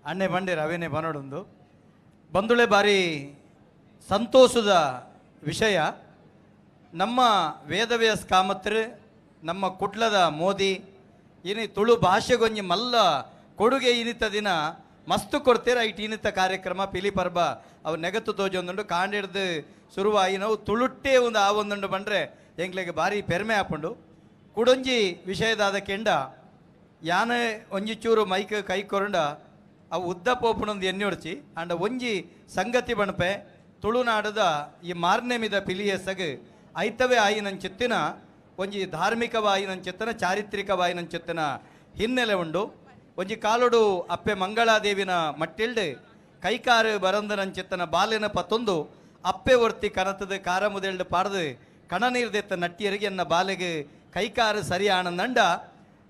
Speaker 19: ಅಣ್ಣೆ ಬಂಡೆ ರವೇನೆ ಬನೋಡೊಂದು ಬಂದುಳೆ ಬಾರಿ ಸಂತೋಷದ ವಿಷಯ. ನಮ್ಮ ವೇದವ್ಯಾಸ್ ಕಾಮತ್ರು ನಮ್ಮ ಕುಡ್ಲದ ಮೋದಿ ಇನಿ ತುಳು ಭಾಷೆಗೊಂಜಿ ಮಲ್ಲ ಕೊಡುಗೆ ಇನಿತ ದಿನ ಮಸ್ತು ಕೊಡ್ತೀರ ಐಟ್ ಇನಿತ ಕಾರ್ಯಕ್ರಮ ಪಿಲಿ ಪರ್ಬ ಅವು ನೆಗತ್ತು ತೋಜೊಂದುಂಡು ಕಾಂಡಿಡ್ದು ಶುರುವಾಯಿ ನಾವು ತುಳುಟ್ಟೇ ಒಂದು ಆ ಒಂದುಂಡು ಬಂದರೆ ಎಂಗ್ಲಿಗೆ ಭಾರಿ ಪೆರ್ಮೆ ಆಪುಂಡು. ಕುಡೊಂಜಿ ವಿಷಯದಾದ ಕೆಂಡ ಯಾನೆ ಒಂಜಿ ಚೂರು ಮೈಕ್ ಕೈ ಕೊರಂಡ ಅವು ಉದ್ದ ಪೋಪುನೊಂದು ಎಣ್ಣೊಡ್ಚಿ ಅಂಡ ಒಂಜಿ ಸಂಗತಿ ಬಣಪೆ ತುಳುನಾಡದ ಈ ಮಾರ್ನೆಮಿದ ಪಿಲಿಯಸಗ್ ಐತವೇ ಆಯಿನಂಚಿತ್ತಿನ ಒಂಜಿ ಧಾರ್ಮಿಕವಾಯಿನಂಚಿತ್ತನ ಚಾರಿತ್ರಿಕವಾಯಿನಂಚಿತ್ತಿನ ಹಿನ್ನೆಲೆ ಉಂಡು. ಒಂಜಿ ಕಾಲೊಡು ಅಪ್ಪೆ ಮಂಗಳಾದೇವಿನ ಮಟ್ಟಿಲ್ಡು ಕೈಕಾರು ಬರಂದನಂಚಿತ್ತನ ಬಾಲಿನ ಪತ್ತೊಂದು ಅಪ್ಪೆ ಒರ್ತಿ ಕನತದ ಕಾರ ಮುದೆಲ್ಡು ಪಾಡ್ದು ಕಣನೀರ್ದೆತ್ತ ನಟ್ಟಿಯರಿಗೆ ಎನ್ನ ಬಾಲೆಗೆ ಕೈಕಾರು ಸರಿ ಆನಂದಂಡ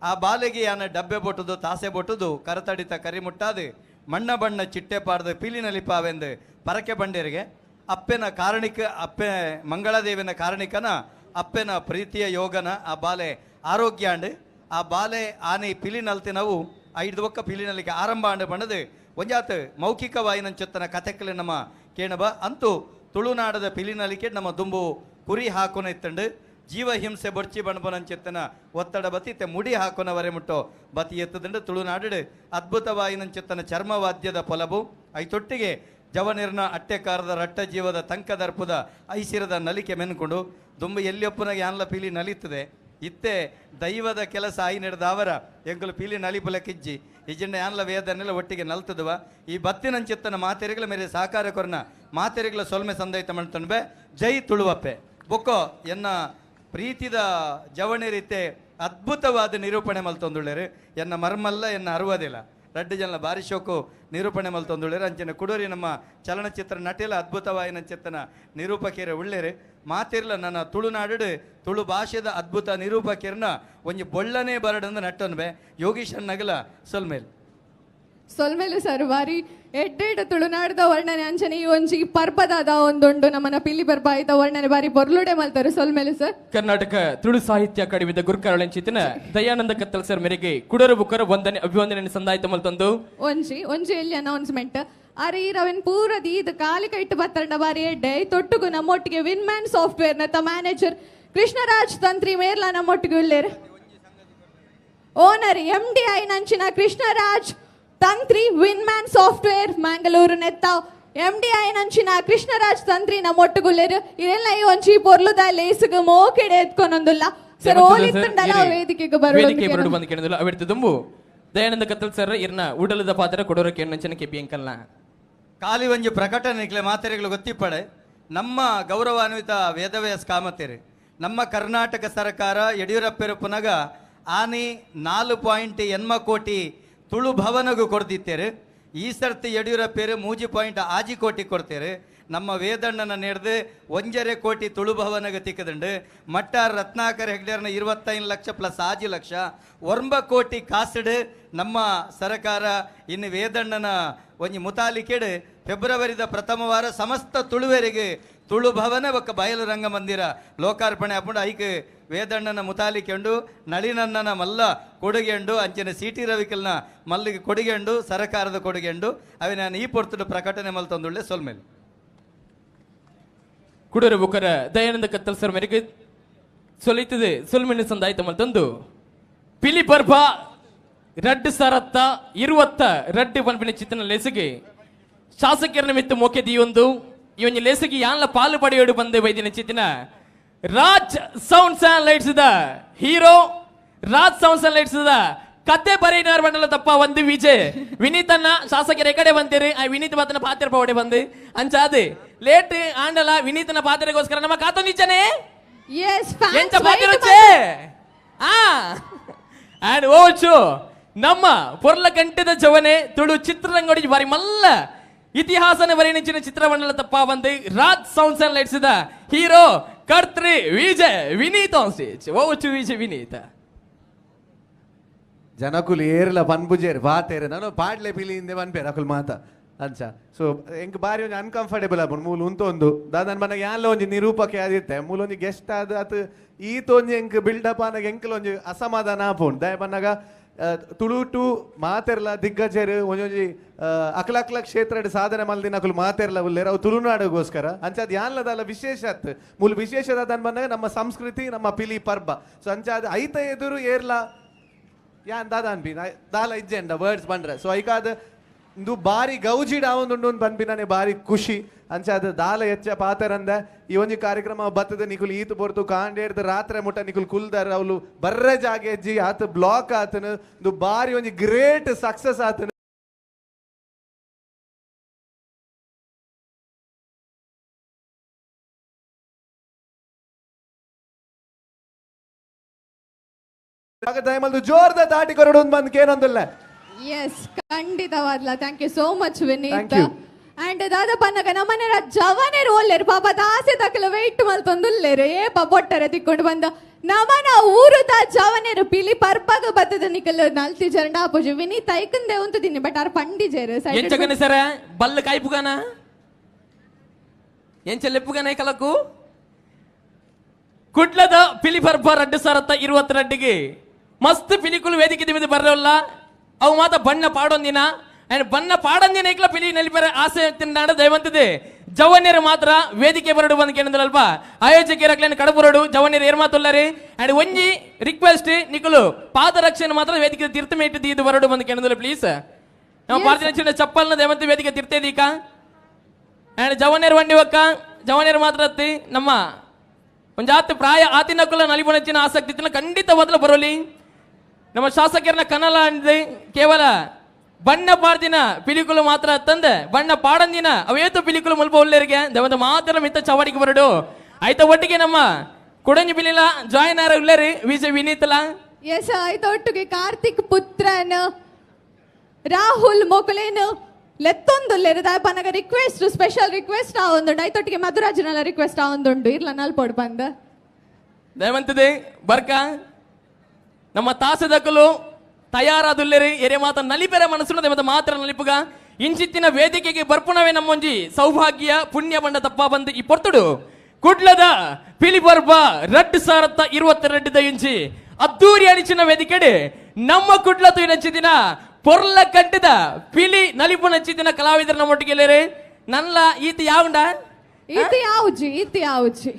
Speaker 19: ಆ ಬಾಲೆಗೆ ಯಾನ ಡಬ್ಬೆ ಬೊಟ್ಟುದು ತಾಸೆ ಬೊಟ್ಟುದು ಕರತಡಿತ ಕರಿ ಮುಟ್ಟಾದು ಮಣ್ಣ ಬಣ್ಣ ಚಿಟ್ಟೆ ಪಾಡ್ದು ಪೀಲಿನಲಿಪಾವೆಂದು ಪರಕೆ ಬಂಡೇರಿಗೆ ಅಪ್ಪೆನ ಕಾರಣಿಕ ಅಪ್ಪೆ ಮಂಗಳಾದೇವಿನ ಕಾರಣಿಕನ ಅಪ್ಪೆನ ಪ್ರೀತಿಯ ಯೋಗನ ಆ ಬಾಲೆ ಆರೋಗ್ಯ ಅಂಡು ಆ ಬಾಲೆ ಆನೆ ಪಿಲಿನಲ್ತಿ ನಾವು ಐದು ಒಕ್ಕ ಪಿಲಿನಲ್ಲಿಗೆ ಆರಂಭ ಅಂಡು ಬಣ್ಣದು ಒಂಜಾತ ಮೌಖಿಕವಾಯಿನಂಚೊತ್ತನ ಕಥೆಕ್ಕಲೆ ನಮ್ಮ ಕೇಣಬ ಅಂತೂ ತುಳುನಾಡದ ಪಿಲಿನಲಿಕೆ ನಮ್ಮ ದುಂಬು ಕುರಿ ಹಾಕೋನ ಇತ್ತಂಡು ಜೀವಹಿಂಸೆ ಬೊರ್ಚಿ ಬಣಬನಂಚೆತ್ತನ ಒತ್ತಡ ಬತಿ ಇತ್ತೆ ಮುಡಿ ಹಾಕೋನವರೆ ಮುಟ್ಟೋ ಬತಿ ಎತ್ತದಂಡು ತುಳುನಾಡು ಅದ್ಭುತವಾಯಿನಂಚೆತ್ತನ ಚರ್ಮವಾದ್ಯದ ಪೊಲಬು ಐತೊಟ್ಟಿಗೆ ಜವನಿರ್ನ ಅಟ್ಟೆಕಾರದ ರಟ್ಟ ಜೀವದ ತಂಕದರ್ಪುದ ಐಸಿರದ ನಲಿಕೆ ಮೆನ್ಕೊಂಡು ದುಂಬು ಎಲ್ಲಿಯೊಪ್ಪನಾಗ ಯಾನ್ಲ ಪೀಲಿ ನಲಿತದೆ ಇತ್ತೆ ದೈವದ ಕೆಲಸ ಆಯಿ ನಡೆದಾವರ ಎಂಕುಲು ಪೀಲಿ ನಲಿಪುಲ ಕಿಜ್ಜಿ ಇಜ್ಜಿಂಡ ಯಾನ್ಲ ವೇದನೆಲ್ಲ ಒಟ್ಟಿಗೆ ನಲ್ತದವ ಈ ಬತ್ತಿನಂಚಿತ್ತನ ಮಾತೆರಿಗಳ ಮೇರೆ ಸಹಕಾರ ಕೊರನ ಮಾತೆರಿಗಳ ಸೊಲ್ಮೆ ಸಂದೈತ ಮಣ್ತೊಂಡ್ಬೆ ಜೈ ತುಳುವಪ್ಪೆ ಬೊಕ್ಕೋ ಎನ್ನ ಪ್ರೀತಿದ ಜವಣಿರಿತೆ ಅದ್ಭುತವಾದ ನಿರೂಪಣೆ ಮಲ್ತೊಂದುಳ್ಳೇರು ಎನ್ನ ಮರ್ಮಲ್ಲ ಎನ್ನ ಅರುವದಿಲ್ಲ ರಡ್ಡು ಜನ ಬಾರಿ ಶೋಕು ನಿರೂಪಣೆ ಮಲ್ತೊಂದುಳ್ಳೇರು ಅಂಚಿನ ಕುಡೂರಿ ನಮ್ಮ ಚಲನಚಿತ್ರ ನಟಿಲ ಅದ್ಭುತವಾಯಿನ ಚಿತ್ತನ ನಿರೂಪಕಿಯರ ಉಳ್ಳೇರು ಮಾತಿರ್ಲ ನನ್ನ ತುಳುನಾಡು ತುಳು ಭಾಷೆದ ಅದ್ಭುತ ನಿರೂಪಕಿಯರ್ನ ಒಂಜಿ ಬೊಳ್ಳನೇ ಬರಡಂದು ನಟ್ಟನ್ಬೆ ಯೋಗೀಶ್ ನಗಲ ಸೊಲ್ಮೇಲ್
Speaker 9: ಸೊಲ್ಮೇಲು ಸರ್ ಬಾರಿ ಎಡ್ಡೆಡ್ ತುಳುನಾಡದ ವರ್ಣನೆ ಅಂಚನೆ ಈ ಒಂಜಿ ಪರ್ಬದಾದ ಒಂದುಂಡು ನಮ್ಮನ ಪಿಲಿ ಪರ್ಬ ಆಯ್ತ ವರ್ಣನೆ ಬಾರಿ ಬೊರ್ಲುಡೆ ಮಲ್ತಾರೆ ಸೊಲ್ಮೇಲು ಸರ್.
Speaker 11: ಕರ್ನಾಟಕ ತುಳು ಸಾಹಿತ್ಯ ಅಕಾಡೆಮಿದ ಗುರುಕರಳಂಚಿತನ ದಯಾನಂದ ಕತ್ತಲ್ ಸರ್ ಮೇರೆಗೆ ಕುಡರು ಬುಕ್ಕರ ವಂದನೆ ಅಭಿವಂದನೆ ಸಂದಾಯಿತ ಮಲ್ತಂದು
Speaker 9: ಒಂಜಿ ಒಂಜಿ ಎಲ್ಲಿ ಅನೌನ್ಸ್ಮೆಂಟ್ ಅರೆ ಈ ರವಿನ್ ಪೂರ ದೀದ ಕಾಲಿ ಕೈಟ್ಟು ಬತ್ತಂಡ ಬಾರಿ ಎಡ್ಡೆ ತೊಟ್ಟುಗು ನಮ್ಮೊಟ್ಟಿಗೆ ವಿನ್ ಮ್ಯಾನ್ ಸಾಫ್ಟ್ವೇರ್ ನತ್ತ ಮ್ಯಾನೇಜರ್ ಕೃಷ್ಣರಾಜ್ ತಂತ್ರಿ ಮೇರ್ಲಾ ನಮ್ಮೊಟ್ಟಿಗೆ ಉಳ್ಳೇರು ಓನರ್ ಎಂ ಡಿ I ನಂಚಿನ ಕೃಷ್ಣರಾಜ್ ತಂತ್ರಿ ವಿನ್ಮ್ಯಾನ್ ಸಾಫ್ಟ್ವೇರ್ ಮ್ಯಾಂಗಳೂರು ನೆತ್ತ ಎಂ ಡಿ I ನಂಚಿನ ಕೃಷ್ಣರಾಜ್ ತಂತ್ರಿ ನಮ್ಮೊಟ್ಟುಗುಲ್ಲೇರು ಇದೆಲ್ಲ ಈ ಒಂಜಿ ಪೊರ್ಲುದ ಲೇಸುಗ ಮೋಕೆಡೆ ಎತ್ಕೊನೊಂದುಲ್ಲ ಸರ್ ಓಲಿತ್ತುಂಡಲ ವೇದಿಕೆಗೆ
Speaker 11: ವೇದಿಕೆ ಬರಡು ಬಂದು ಕೇಳಿದಿಲ್ಲ ಅವಿಡ್ತು ದುಂಬು ದಯಾನಂದ ಕತ್ತಲ್ ಸರ್ ಇರ್ನ ಉಡಲದ ಪಾತ್ರ ಕೊಡೋರ ಕೇಳಿನ ಕೆಪಿ ಅಂಕಲ್ನ
Speaker 19: ಖಾಲಿ ಒಂಜಿ ಪ್ರಕಟಣೆ ಮಾತೆರೆಗಳು ಗೊತ್ತಿಪ್ಪಡೆ ನಮ್ಮ ಗೌರವಾನ್ವಿತ ವೇದವ್ಯಾಸ್ ಕಾಮತೇರಿ ನಮ್ಮ ಕರ್ನಾಟಕ ಸರ್ಕಾರ ಯಡಿಯೂರಪ್ಪರ ಪುನಗ ಆನಿ 4.8 ಕೋಟಿ ತುಳು ಭವನಗೂ ಕೊಡ್ದಿತ್ತೇರು ಈ ಸರ್ತಿ ಯಡಿಯೂರಪ್ಪೇರು 3.6 ಕೋಟಿ ಕೊಡ್ತೇರು ನಮ್ಮ ವೇದಣ್ಣನ ನೆಡ್ದು 1.5 ಕೋಟಿ ತುಳು ಭವನಗ ತಿಕ್ಕದುಂಡು ಮಟ್ಟಾರ್ ರತ್ನಾಕರ್ ಹೆಗ್ಡೇರ್ನ 25 ಲಕ್ಷ ಪ್ಲಸ್ 6 ಲಕ್ಷ 9 ಕೋಟಿ ಕಾಸುಡು ನಮ್ಮ ಸರ್ಕಾರ ಇನ್ನು ವೇದಣ್ಣನ ಒಂಜಿ ಮುತಾಲಿಕೆಡು ಫೆಬ್ರವರಿದ ಪ್ರಥಮ ವಾರ ಸಮಸ್ತ ತುಳುವೆರಿಗೆ ತುಳು ಭವನ ಬೊಕ್ಕ ಬಯಲು ರಂಗಮಂದಿರ ಲೋಕಾರ್ಪಣೆ ಆಪುಂಡು ಐಕ್ ವೇದಣ್ಣನ ಮುತಾಲಿಕೆಂಡು ನಳಿನಣ್ಣನ ಮಲ್ಲ ಕೊಡುಗೆಂಡು ಅಂಚಿನ ಸಿ ಟಿ ರವಿಕಲ್ನ ಮಲ್ಲಿಗೆ ಕೊಡುಗೆಂಡು ಸರಕಾರದ ಕೊಡುಗೆಂಡು ಅವೆ ನಾನು ಈ ಪೊರ್ತುಡು ಪ್ರಕಟಣೆ ಮಲ್ತೊಂದುಳ್ಳೆ ಸೊಲ್ಮೇಲೆ.
Speaker 11: ಕುಡರ ಬುಕ್ಕರ ದಯಾನಂದ ಕತ್ತಲ್ ಸರ್ ಮೇರೆಗೆ ಸೊಲಿತದೆ ಸೊಲ್ಮೆನೆ ಸಂದಾಯ್ತ ಮಲ್ತಂದು ಪಿಲಿ ಪರ್ಬ ರಡ್ಡು ಸರತ್ತ ಇರುವತ್ತ ರಡ್ಡು ಪನ್ಪಿನ ಚಿತ್ತನ ಲೇಸಿಗೆ ಶಾಸಕರ ನಿಮಿತ್ತ ಮೋಕೆ ದಿಯೊಂದು ಇವನ್ ಲೇಸಿಗೆ ಯಾನ್ಲ ಪಾಲು ಪಡೆಯೋಡು ಬಂದೆ ವೈದ್ಯನ ಚಿತ್ತಿನ Raj sounds and lights the hero Raj sounds and lights the ಕತೆ ಬರೀನಾರ್ ಬಂಡಲ ತಪ್ಪ ಒಂದು ವಿಜಯ್ ವಿನೀತನ್ನ ಶಾಸಕರ ಕಡೆ ಬಂತೀರಿ ಆ ವಿನೀತ್ ಮಾತನ ಪಾತ್ರ ಪವಡೆ ಬಂದು ಅಂಚಾದೆ ಲೇಟ್ ಆಂಡಲ ವಿನೀತನ ಪಾತ್ರಗೋಸ್ಕರ ನಮ್ಮ ಕಾತು ನಿಜನೇ ಎಂಚ ಪಾತ್ರ ಆ ಅಂಡ್ ಓಚು ನಮ್ಮ ಪೊರ್ಲಕಂಠದ ಜವನೆ ತುಳು ಚಿತ್ರರಂಗಡಿ ಬಾರಿ ಮಲ್ಲ ಇತಿಹಾಸನ ಬರೆಯಣಿಚಿನ ಚಿತ್ರಮಂಡಲ ತಪ್ಪ ಬಂದು Raj sounds and lights the hero ಕರ್ತ್ರಿ Vijay Vineeth on stage. Over to Vijay Vineeth.
Speaker 1: ಜನಕುಲು ಏರ್ಲ ಪನ್ಪುಜೇರು ಬಾತೇರು ನಾನು ಪಾಡ್ಲೆ ಪಿಲಿ ಹಿಂದೆ ಪನ್ಪೇರು ಅಕುಲು ಮಾತ ಅಂಚ. ಸೊ ಎಂಕ್ ಬಾರಿ ಒಂಜಿ ಅನ್ಕಂಫರ್ಟೇಬಲ್ ಆಪುಂಡು ಮೂಲು ಉಂತೊಂದು ದಾದನ್ ಮನಗೆ ಯಾನ್ಲ ಒಂಜಿ ನಿರೂಪಕೆ ಆದಿತ್ತೆ ಮೂಲು ಒಂಜಿ ಗೆಸ್ಟ್ ಆದ ಅತ್ ಈತ ಒಂಜಿ ಎಂಕ್ ಬಿಲ್ಡಪ್ ಆನಗ ಎಂಕಲ್ ಒಂಜಿ ಅಸಮಾಧಾನ ಆಪುಂಡು. ದಾಯ ಪನ್ನಗ ತುಳುಟು ಮಾತೆರ್ಲ ದಿಗ್ಗಜರು ಒಂಜೊಂಜಿ ಅಕ್ಲಕ್ಲ ಕ್ಷೇತ್ರಡ್ ಸಾಧನೆ ಮಲ್ದಿನ ಅಕುಲು ಮಾತೆರ್ಲ ಉಲ್ಲೇರು ಅವು ತುಳುನಾಡುಗೋಸ್ಕರ ಅಂಚ ಅದು ಯಾನ್ಲದಲ್ಲ ವಿಶೇಷ ಅತ್ ಮೂಲು ವಿಶೇಷ ದಾದನ್ ಬಂದಾಗ ನಮ್ಮ ಸಂಸ್ಕೃತಿ ನಮ್ಮ ಪಿಲಿ ಪರ್ಬ. ಸೊ ಅಂಚ ಅದು ಐತ ಎದುರು ಏರ್ಲ ಯಾನ್ ದಾದ ಅನ್ಪಿ ದಾಲ ಇಜ್ಜೆಂಡ ವರ್ಡ್ಸ್ ಬಂದ್ರೆ. ಸೊ ಐಕಾದ ಇಂದು ಬಾರಿ ಗೌಜಿಡ್ ಆವೊಂದುಂಡು ಪನ್ಪಿ ನಾನೇ ಬಾರಿ ಖುಷಿ. ಅಂಚ ಅದು ದಾಲ ಹೆಚ್ಚ ಪಾತರಂದ ಈ ಒಂಜಿ ಕಾರ್ಯಕ್ರಮ ಬತ್ತದ ನಿಕುಲು ಈತು ಪೊರ್ತು ಕಾಂಡೇಡ್ದ ರಾತ್ರೆ ಮುಟ್ಟ ನಿಕುಲು ಕುಲ್ದಾರ ಅವಳು ಬರ್ರೆ ಜಾಗೆ ಹೆಜ್ಜಿ ಆತ ಬ್ಲಾಕ್ ಆತನು ಇಂದು ಬಾರಿ ಒಂಜಿ ಗ್ರೇಟ್ ಸಕ್ಸಸ್ ಆತನು. ಜೋರ್ದ ದಾಟಿ ಕೊರಡು ಬಂದ್ ಕೇನೊಂದಿಲ್ಲ.
Speaker 9: ಎಸ್, ಖಂಡಿತವಾದ್ಲ. Thank you so much Vineeth.
Speaker 1: Thank you.
Speaker 9: And ದಾದ ಪನ್ನಗ ನಮ್ಮನೆ ಜವನೇರು ಒಲ್ಲೇರು ಪಾಪ ದಾಸೆ ತಕಲ ವೆಯ್ಟ್ ಮಲ್ತೊಂದುಲ್ಲೇರು ಏ ಪೊಟ್ಟರೆ ತಿಕ್ಕೊಂಡು ಬಂದ ನಮನ ಊರುದ ಜವನೇರು ಪಿಲಿ ಪರ್ಪಗ ಬತ್ತದ ನಿಕಲ್ ನಲ್ತಿ ಜರಂಡ ಆಪೋಜು ವಿನೀತ್ ಐಕಂದೆ ಉಂತುದಿನಿ ಬಟ್ ಆರ್ ಪಂಡಿಜೇರು.
Speaker 11: ಎಂಚಗನೆ ಸರ ಬಲ್ಲ ಕಾಯ್ಪುಗಾನ ಎಂಚ ಲೆಪ್ಪುಗಾನ ಕಲಕು ಕುಡ್ಲದ ಪಿಲಿ ಪರ್ಬ ರಡ್ಡು ಸಾರತ್ತ 22 ಮಸ್ತ್ ಪಿಲಿಕುಲು ವೇದಿಕೆ ದಿಮಿದ ಬರ್ರಲ್ಲ ಅವು ಮಾತ ಬಣ್ಣ ಪಾಡೊಂದಿನ ಅಂಡ್ ಬಣ್ಣ ಪಾಡೊಂದಿನ ಐಕ್ಲ ಪಿಲಿ ನಲಿಪರ ಆಸೆ ತಿಂದಾಡ ದಯವಂತದೆ ಜವನ್ಯರು ಮಾತ್ರ ವೇದಿಕೆ ಬರಡು ಬಂದ್ ಕೇಳಿದ್ರಲ್ಪ ಆಯೋಜಕರಕ್ಲೇನು ಕಡಬುರಡು ಜವನ್ಯರು ಏರ್ ಮಾತುಲ್ಲರಿ. ಅಂಡ್ ಒಂಜಿ ರಿಕ್ವೆಸ್ಟ್ ನಿಕುಲು ಪಾದರಕ್ಷೆಯನ್ನು ಮಾತ್ರ ವೇದಿಕೆ ತೀರ್ಥ ಮೇಟಿದ್ದು ಇದು ಬರಡು ಬಂದ್ ಕೇಳಿದ್ರೆ ಪ್ಲೀಸ್. ನಮ್ಮ ಪಾರ್ಜಿನ ಚಿನ್ನ ಚಪ್ಪಲ್ನ ದಯವಂತ ವೇದಿಕೆ ತೀರ್ಥೇದೀಕ. ಅಂಡ್ ಜವನ್ಯರು ವಂಡಿ ಒಕ್ಕ ಜವನ್ಯರು ಮಾತ್ರ ಅತ್ತಿ ನಮ್ಮ ಒಂಜಾತ್ ಪ್ರಾಯ ಆತಿನಕುಲ ನಲಿಪುಣಚಿನ ಆಸಕ್ತಿ ಇತ್ತಿನ ಖಂಡಿತ ಮೊದಲು ಬರೋಲಿ. ನಮ್ಮ ಶಾಸಕರನ್ನ ಕನಲ ಅಂದ್ರೆ ಕೇವಲ ಬಣ್ಣ ಪಾರ್ದಿನ ಪಿಲಿಕುಲು ಮಾತ್ರ ತಂದೆ ಬಣ್ಣ ಪಾಡಂದಿನ ಅವೇತು ಪಿಲಿಕುಲು ಮುಲ್ಪ ಒಳ್ಳೆರಿಗೆ ದೇವಂತ ಮಾತ್ರ ಮಿತ್ತ ಚವಾಡಿಗೆ ಬರಡು ಆಯ್ತ. ಒಟ್ಟಿಗೆ ನಮ್ಮ ಕೊಡಂಜಿ ಪಿಲಿಲ ಜಾಯಿನ್ ಆರ ಉಳ್ಳೇರಿ ವಿಜಯ್ ವಿನೀತ್ಲ.
Speaker 9: ಎಸ್, ಆಯ್ತ ಒಟ್ಟಿಗೆ ಕಾರ್ತಿಕ್ ಪುತ್ರನ್ ರಾಹುಲ್ ಮೊಕಲೇನು ಲೆತ್ತೊಂದುಲ್ಲೇರು ದಾಯಪನಗ ರಿಕ್ವೆಸ್ಟ್ ಸ್ಪೆಷಲ್ ರಿಕ್ವೆಸ್ಟ್ ಆ ಒಂದುಂಡು. ಆಯ್ತೊಟ್ಟಿಗೆ ಮಧುರಾಜನೆಲ್ಲ ರಿಕ್ವೆಸ್ಟ್ ಆ ಒಂದುಂಡು ಇರ್ಲ ನಲ್ಪೋಡು ಬಂದ
Speaker 11: ದಯವಂತದೆ ಬರ್ಕ ನಮ್ಮ ತಾಸದಕಲು ತಯಾರಾದುಲ್ಲೇರಿ ಎರೆ ಮಾತ ನಲಿಪೆರ ಮನಸ್ಸು ಮತ್ತೆ ಮಾತ್ರ ನಲಿಪುಗ ಇಂಚಿತ್ತಿನ ವೇದಿಕೆಗೆ ಬರ್ಪುಣವೇ ನಮ್ಮೊಂಜಿ ಸೌಭಾಗ್ಯ ಪುಣ್ಯ ಬಂಡ ತಪ್ಪ ಬಂದು ಈ ಪೊರ್ತುಡು ಕುಡ್ಲದ ಪಿಲಿಪರ್ಬ ರಡ್ಡು ಸಾರತ್ತ 22 ಇಂಚಿ ಅದ್ದೂರಿ ಅಣಿಚಿನ ವೇದಿಕೆಡೆ ನಮ್ಮ ಕುಡ್ಲ ತುಯಿನಂಚಿದಿನ ಪೊರ್ಲ ಕಟ್ಟಿದ ಪಿಲಿ ನಲಿಪು ನಚ್ಚಿದಿನ ಕಲಾವಿದರ ನಮ್ಮೊಟ್ಟಿಗೆ ನನ್ನ ಈತ ಯಾವುಂಡ
Speaker 9: ಈತ ಯಾವುಜಿ ಈತ ಯಾವುಜಿ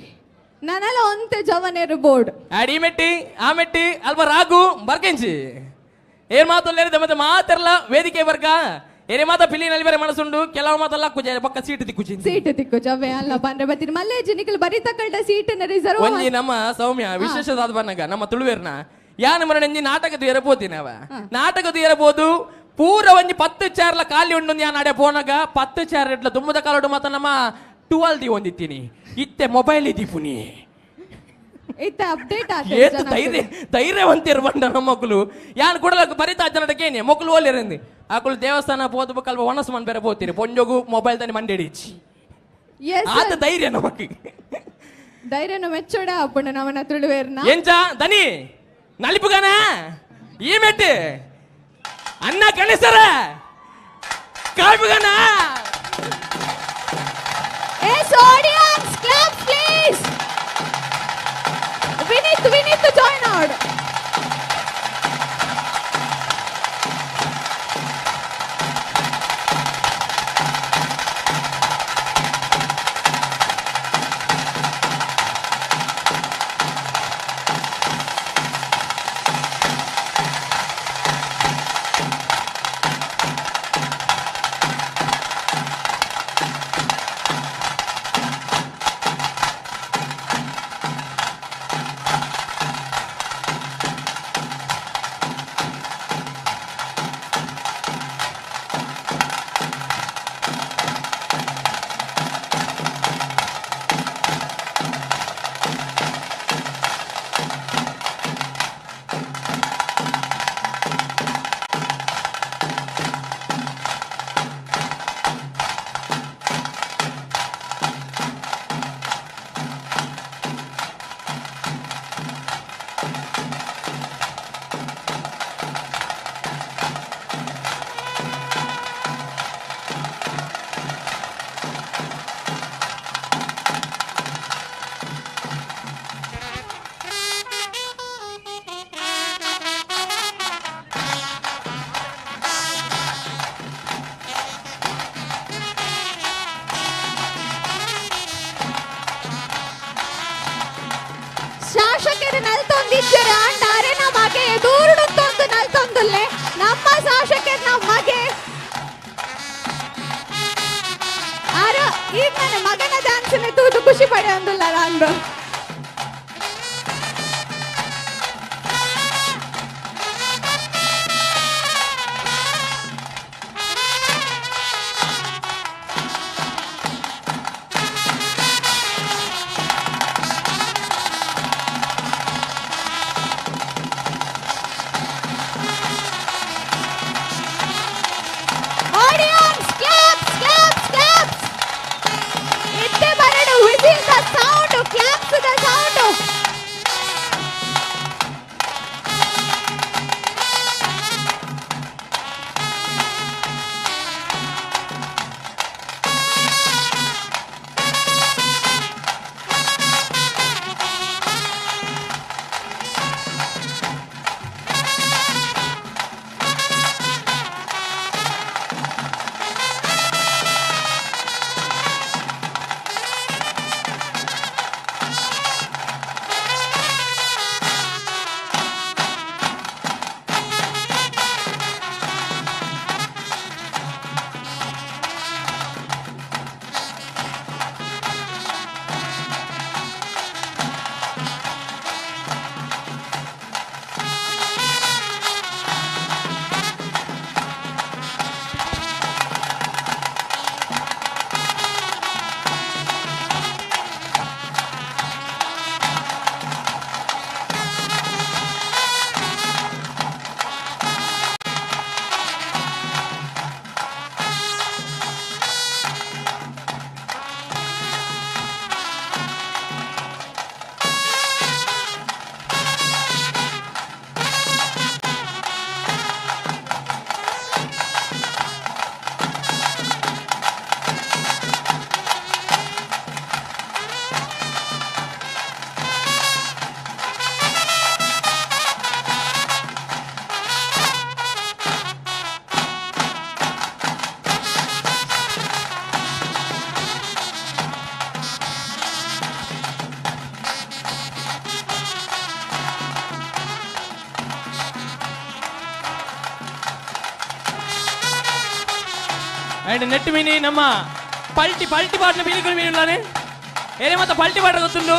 Speaker 9: ನನ್ನಲ್ಲ ಒಂತೆ ಜವನೇರು ಬೋರ್ಡ್
Speaker 11: ಈ ಮೆಟ್ಟಿ ಆ ಮೆಟ್ಟಿ ಅಲ್ಪ ರಾಗು ಬರ್ಕೆಂಚಿ ಏನ್ ಮಾತಲ್ಲೇರಿ ಮತ್ತೆ ಮಾತಿರಲ್ಲ ವೇದಿಕೆ ಬರ್ಕ ಏನೇ ಮಾತ ಪಿಲಿ ನಲಿಬರೆ ಮನಸ್ಸುಂಡು ಕೆಲವು ಮಾತಲ್ಲ ಕುಜ ಪಕ್ಕ ಸೀಟ್ ತಿಕ್ಕುಜಿ
Speaker 9: ಸೀಟ್ ತಿಕ್ಕುಜ ಅವೇ ಅಲ್ಲ ಬಂದ್ರೆ ಬತ್ತೀನಿ ಮಲ್ಲೇಜಿ ನಿಕಲ್ ಬರಿ ತಕ್ಕಲ್ಡ ಸೀಟನ್ನ ರಿಸರ್ವ್
Speaker 11: ಒಂಜಿ ನಮ್ಮ ಸೌಮ್ಯ ವಿಶೇಷದಾದ ಬನ್ನಗ ನಮ್ಮ ತುಳುವೇರ್ನ ಯಾನ ಮರಣಂಜಿ ನಾಟಕದ ಎರಬೋದಿನವ ನಾಟಕದ ಎರಬೋದು ಪೂರ ಒಂಜಿ 10 ಚಾರ್ಲ ಖಾಲಿ ಉಂಡು ಯಾನ್ ಅಡೆ ಪೋನಾಗ 10 ಚಾರ್ ಇಟ್ಲ ತುಂಬದ ಕಾಲೋಡು ಮಾತ ನಮ್ಮ 12 the ಒಂದಿತ್ತೀನಿ ಇತ್ತೆ ಮೊಬೈಲ್ ಇದ್ದೀಪುನಿ
Speaker 9: ಇತ್ತೆ ಅಪ್ಡೇಟ್
Speaker 11: ಏತು ಧೈರ್ಯ ಧೈರ್ಯವಂತಿರು ಬಂಡ ನಮ್ಮ ಮಕ್ಕಳು ಯಾನ್ ಕೂಡಲ ಬರಿತಾ ಜನಟಕ್ಕೇನೆ ಮಕ್ಕಳು ಓಲಿರಂದಿ ಆಕುಲು ದೇವಸ್ಥಾನ ಪೋದು ಕಲ್ಪ ಒಣಸು ಮನ್ ಬೇರೆ ಪೋತೀರಿ ಪೊಂಜೋಗು ಮೊಬೈಲ್ ತಾನೆ ಮಂಡಿಡಿಚಿ ಆತ ಧೈರ್ಯ ನಮಕ್
Speaker 9: ಧೈರ್ಯನ ಮೆಚ್ಚೋಡ ಅಪ್ಪಣ್ಣ ನಮ್ಮನ್ನ ತುಳುವೇರ್ನ
Speaker 11: ಎಂಚ ದನಿ ನಲಿಪುಗಾನ ಈ ಮೆಟ್ಟಿ ಅನ್ನ ಕಣಿಸರ ಕಾಯ್ಪುಗಾನ.
Speaker 9: Yes, audience, clap please. Vineeth, Vineeth join out. ಶಾಸಕರು ನಲ್ತೊಂದಿದ್ದಾರೆ ಆಂಡ ಅರೆನ ಮಗೆ ದೂರುಡುತ್ತೊಂದು ನಲ್ತೊಂದುಲ್ಲೆ ನಮ್ಮ ಶಾಸಕರ ಮಗೆ ಆರ ಈಗ ನನ್ನ ಮಗನ ಡ್ಯಾನ್ಸ್ ತೂದು ಖುಷಿ ಪಡೆಯೊಂದುಲ್ಲ ನಾನು. Audience, claps, claps, claps. ಇತ್ತೆ ಬರಡು whistle the sound, claps the sound.
Speaker 11: And net mini ನಮ್ಮ ಪಲ್ಟಿ ಪಲ್ಟಿ ಪಾಟ್ನ ಪಿಲಿಕುಲು ಮೀನುಲ್ಲಾನೆ ಏನೇ ಮತ್ತೆ ಪಲ್ಟಿ ಪಾಟ್ರ ಗೊತ್ತುಂಡು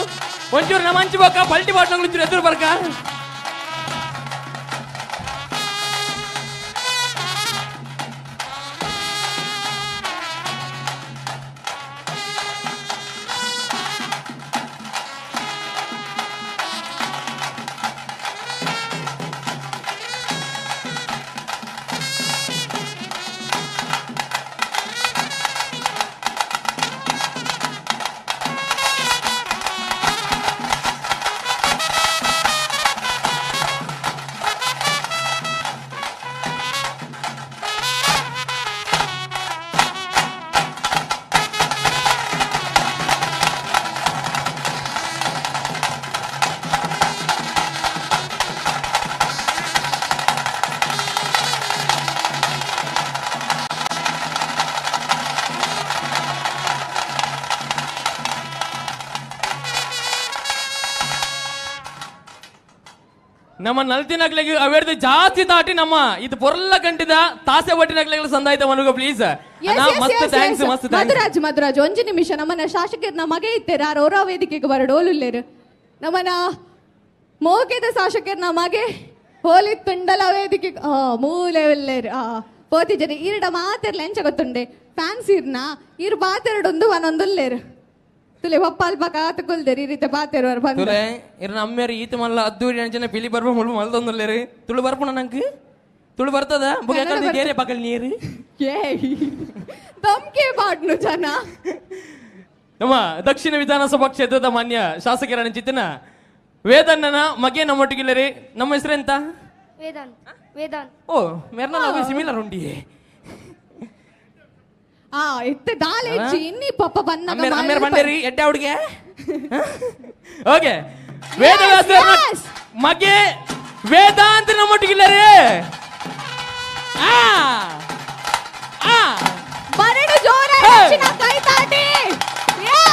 Speaker 11: ಒಂಚೂರು ನಮ್ಮ ಅಂಚು ಬೊಕ್ಕ ಪಲ್ಟಿ ಪಾಟ್ನ ಒಂಚೂರು ಎದುರು ಬರ್ಕ. ನಮ್ಮ ನಲ್ತಿನಕ್ಲೆಗೆ ಅವೇರ್ದು ಜಾಸ್ತಿ ತಾಟಿ ನಮ್ಮ ಇದು ಪೊರ್ಲ ಗಂಟಿದ ತಾಸೆ ಬಟ್ಟಿನಕ್ಲೆಗಳ ಸಂದಾಯ್ತ ಮನುಗ ಪ್ಲೀಸ್. ಮಸ್ತ್ thanks, ಮಸ್ತ್ thanks.
Speaker 9: Madhuraj, Madhuraj ಒಂಜಿ ನಿಮಿಷ ನಮ್ಮನ್ನ ಶಾಸಕರ ಮಗೆ ಇತ್ತೇರು ಆರ್ ಓರಾ ವೇದಿಕೆಗೆ ಬರಡು ಓಲುಲ್ಲೇರು ನಮ್ಮನ ಮೋಕೆದ ಶಾಸಕರ ಮಗೆ ಹೋಲಿ ತುಂಡಲ ವೇದಿಕೆ ಮೂಲೆ ಉಲ್ಲೇರು ಪೋತಿ ಜನ ಈರಡ ಮಾತೆರ್ಲ ಎಂಚ ಗೊತ್ತುಂಡೆ ಫ್ಯಾನ್ಸ್ ಇರ್ನ ಇರು ಬಾತೆರಡೊಂದು ಒಂದೊಂದುಲ್ಲೇರು ತುಲೆ ಪಪ್ಪ ಅಲ್ಪ ಕಾತು ಕುಲ್ದೇರಿ ಈ ರೀತಿ ಬಾತೆರುವರು ಬಂದು
Speaker 11: ತುಲೆ ಇರ್ ನಮ್ಮೇರು ಈತ ಮಲ್ಲ ಅದ್ದೂರಿ ಜನ ಪಿಲಿ ಬರ್ಪ ಮುಳ್ಳು ಮಲ್ದೊಂದುಲ್ಲೇರು ತುಳು ಬರ್ಪುಣ ನಂಗೆ ತುಳು ಬರ್ತದ ಬೇರೆ ಪಗಲ್ ನೀರು
Speaker 9: ಏಯ್ ದಮ್ಕೆ ಬಾಡ್ನು ಜನ.
Speaker 11: ನಮ್ಮ ದಕ್ಷಿಣ ವಿಧಾನಸಭಾ ಕ್ಷೇತ್ರದ ಮಾನ್ಯ ಶಾಸಕರ ಚಿತ್ತನ ವೇದಣ್ಣನ ಮಗೆ ನಮ್ಮೊಟ್ಟಿಗಿಲ್ಲರಿ. ನಮ್ಮ ಹೆಸರೆಂತ?
Speaker 2: ವೇದಾಂತ್. ವೇದಾಂತ್.
Speaker 11: ಓ ಮೇರ್ನ ಸಿಮಿಲರ್ ಉಂಡಿ.
Speaker 9: ಆ ಇತ್ತೆ ದಾಲೇಜಿ ಇನ್ನಿ ಪಪ್ಪ ಬನ್ನಗ
Speaker 11: ಅಮ್ಮೇರ್ ಬಂಡೇರಿ ಎಡ್ಡೆ ಹುಡುಗೆ. ಓಕೆ ವೇದವ್ಯಾಸ ಮಗೆ ವೇದಾಂತ ನಮ್ಮೊಟ್ಟಿಗಿಲ್ಲರಿ. ಆ ಆ
Speaker 9: ಬರಡು ಜೋರಾಗಿ ಕೈ ತಾಟಿ. ಯಾ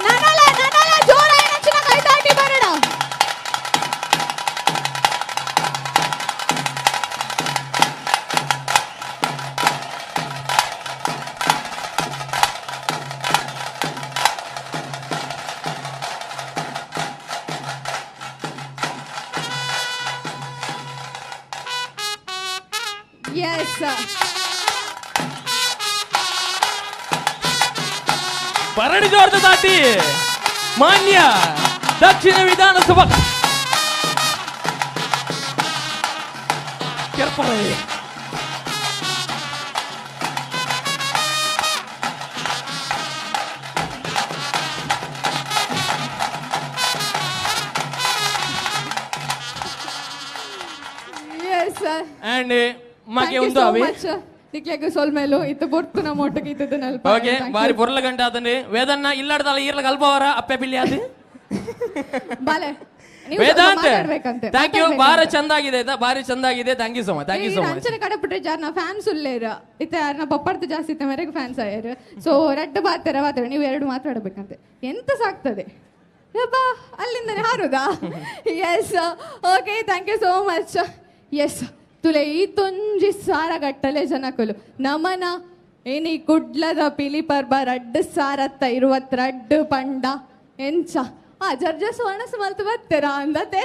Speaker 9: ನನಲ ನನಲ ಜೋರ. ಎಸ್
Speaker 11: ಬರಡಿ ಜೋರ್ದ ದಾಟಿ ಮಾನ್ಯ ದಕ್ಷಿಣ ವಿಧಾನಸಭಾ ಕೆರ್ಪರೆ.
Speaker 9: ಎಸ್
Speaker 11: ಅಂಡ್ ಮಗೆ
Speaker 9: thank you
Speaker 11: ಒಂದು
Speaker 9: ಸೋ
Speaker 11: ಅವಿ
Speaker 9: ಮಚ್ ನಿಕ್ಲೆಗ್ ಸೊಲ್ಮೆಲು ಇತ್ತು ಬೊರ್ತು ನಮ್ಮ ಒಟ್ಟಿಗೆ ಇತ್ತದನಲ್ಪ.
Speaker 11: ಓಕೆ ಬಾರಿ ಪೊರ್ಲ ಗಂಟೆ ಆತಂడి ವೇದನ್ನ ಇಲ್ಲಾಡ್ದಲ್ಲ ಈರ್ಲ ಕಲ್ಪವರ ಅಪ್ಪೆ ಪಿಲ್ಲಿ ಅದು
Speaker 9: ಬಾಲೆ ನೀವು ಸ್ವಲ್ಪ
Speaker 11: ವೇದಾಂತ್
Speaker 9: ಮಾತಾಡ್ಬೇಕಂತೆ,
Speaker 11: thank you
Speaker 9: ಮಾತಾಡ್ಬೇಕಂತೆ.
Speaker 11: ಬಾರ ಚಂದಾಗಿದೆ ಆಯ್ತಾ ಬಾರಿ ಚಂದಾಗಿದೆ thank you so much thank you so much
Speaker 9: ಅಂಚನೆ ಕಡಪಟ್ರೆ ಜಾರ್ ನಾ ಫ್ಯಾನ್ಸ್ ಉಲ್ಲೇರ ಇತ್ತೆ ಯಾರನ್ನ ಪಪ್ಪರ್ದು ಜಾಸ್ತಿ ಇತ್ತೆ ಮೇರೆಗೆ ಫ್ಯಾನ್ಸ್ ಆಯರ್. ಸೊ ರಡ್ಡು ಬಾತೆರ ಬಾತೆರ ನೀವು ಎರಡು ಮಾತಾಡಬೇಕಂತೆ ಎಂತ ಸಾಕ್ತದೆ ಯಬ್ಬಾ ಅಲ್ಲಿಂದನೇ ಹಾರುದಾ. Yes okay thank you so much. Yes ತುಲೆ ಈ ತೊಂಜಿ ಸಾರ ಗಟ್ಟಲೆ ಜನಕುಲು ನಮನ ಏನಿ ಕುಡ್ಲದ ಪಿಲಿ ಪರ್ಬ ರಡ್ಡು ಸಾರತ್ತ ಇರುವತ್ ರಡ್ಡು ಪಂಡ ಎಂಚ ಆ ಜರ್ಜಸ್ ಒಣಸು ಮಲ್ತು ಬರ್ತೀರಾ ಅಂದತೆ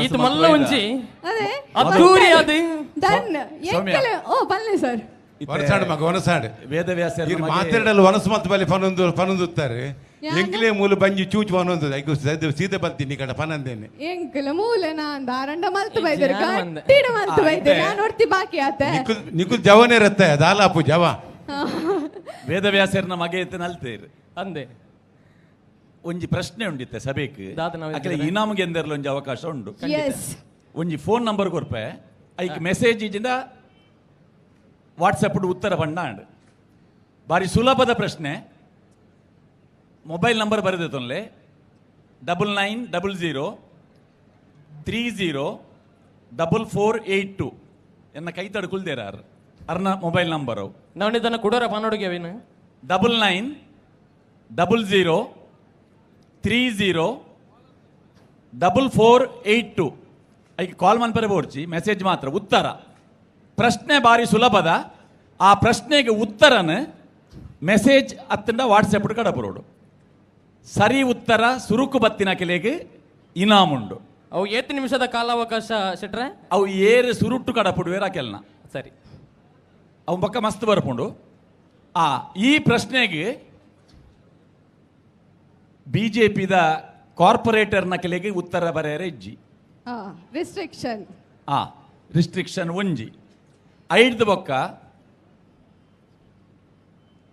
Speaker 11: ಈತ ಮಲ್ಲ ಒಂಜಿ
Speaker 9: ಅದೇ
Speaker 11: ಅದ್ದೂರಿ ಅದು.
Speaker 9: ಡನ್
Speaker 6: ಸೌಮ್ಯ.
Speaker 9: ಎಂಕಲೆ ಓ ಬನ್ನಿ ಸರ್.
Speaker 14: ವನಸಾಡು ಮಗ ವನಸಾಡು
Speaker 6: ವೇದವ್ಯಾಸ
Speaker 14: ಮಾತಾಡಲು ವನಸು ಮತ್ತು ಬಲಿ ಪನೊಂದು ಪನೊಂದುತ್ತಾರೆ ಎಂಕ್ಲೇ ಮೂಲ ಬಂಜಿ ಚೂಚು ಪನೊಂದು ಐಕು ಸೀದೆ ಬರ್ತೀನಿ ಕಡ ಪನಂದೇನೆ
Speaker 9: ಎಂಕಲ ಮೂಲೆನ ಅಂದ ಅರಂಡ ಮಲ್ತು ಬೈದರು
Speaker 11: ಜಾನ ಮಂದೆ.
Speaker 9: ಗಟ್ಟಿಡ ಮಲ್ತು ಬೈದರು
Speaker 14: ಇತ್ತೆ.
Speaker 9: ನಾನು ಒರ್ತಿ ಬಾಕಿ ಆತೆ.
Speaker 14: ನಿಕುಲ್ ಜವನೇ ಇರುತ್ತೆ ದಾಲಾಪು ಜವ.
Speaker 6: ವೇದವ್ಯಾಸರ್ನ ಮಗೆ ಇತ್ತು ನಲ್ತೇರು
Speaker 11: ಅಂದೆ
Speaker 6: ಒಂಜಿ ಪ್ರಶ್ನೆ ಉಂಡಿತ್ತೆ ಸಭೆಕ್
Speaker 11: ದಾದ ನಾವ್
Speaker 6: ಅಕಲೆ
Speaker 11: ಇದ್ದೀರ?
Speaker 6: ಇನಾಮ್ಗೆ ಎಂದರ್ಲ ಒಂಜಿ ಅವಕಾಶ ಉಂಡು.
Speaker 9: ಎಸ್
Speaker 6: ಒಂಜಿ ಫೋನ್ ನಂಬರ್ ಕೊರ್ಪೆ ಐಕ್ ಮೆಸೇಜ್ ಇಜಿಂದ ವಾಟ್ಸಪ್ ಉತ್ತರ ಪಂಡ ಅಂಡ್ ಬಾರಿ ಸುಲಭದ ಪ್ರಶ್ನೆ. ಮೊಬೈಲ್ ನಂಬರ್ ಬರೆದ ತೊಂದರೆ 9900 30 4482 ಎನ್ನ ಕೈ ತಡ್ಕೊಳ್ದೇರ ಅರ್ನ ಮೊಬೈಲ್ ನಂಬರು.
Speaker 11: ನಾವು ಇದನ್ನ ಕುಡೋರ ಪನ್ನೊಡುಗೆ ಅವಿನ
Speaker 6: 9900 30 4482 ಐಕ್ ಕಾಲ್ ಮನ್ಪರೆ ಬೋರ್ಚಿ ಮೆಸೇಜ್ ಮಾತ್ರ ಉತ್ತರ. ಪ್ರಶ್ನೆ ಬಾರಿ ಸುಲಭದ ಆ ಪ್ರಶ್ನೆಗೆ ಉತ್ತರನ ಮೆಸೇಜ್ ಅತ್ತಂಡ ವಾಟ್ಸಪ್ ಕಡಪರೋಡು ಸರಿ ಉತ್ತರ ಸುರುಕು ಬತ್ತಿನ ಕೆಲೆಗೆ ಇನಾಮುಂಡು.
Speaker 11: ಅವು ಏತ್ ನಿಮಿಷದ ಕಾಲಾವಕಾಶ ಶೆಟ್ರೆ?
Speaker 6: ಅವು ಏರು ಸುರುಟ್ಟು ಕಡಪುಡುವೇರ ಕೆಲ್ನ.
Speaker 11: ಸರಿ
Speaker 6: ಅವು ಪಕ್ಕ ಮಸ್ತ್ ಬರ್ಪುಂಡು. ಆ ಈ ಪ್ರಶ್ನೆಗೆ ಬಿಜೆಪಿದ ಕಾರ್ಪೊರೇಟರ್ನ ಕೆಲೆಗೆ ಉತ್ತರ ಬರೆಯರೆ ಇಜ್ಜಿ.
Speaker 9: ರಿಸ್ಟ್ರಿಕ್ಷನ್
Speaker 6: ಆ ರಿಸ್ಟ್ರಿಕ್ಷನ್ ಒಂಜಿ ಐಡ್ದು ಬೊಕ್ಕ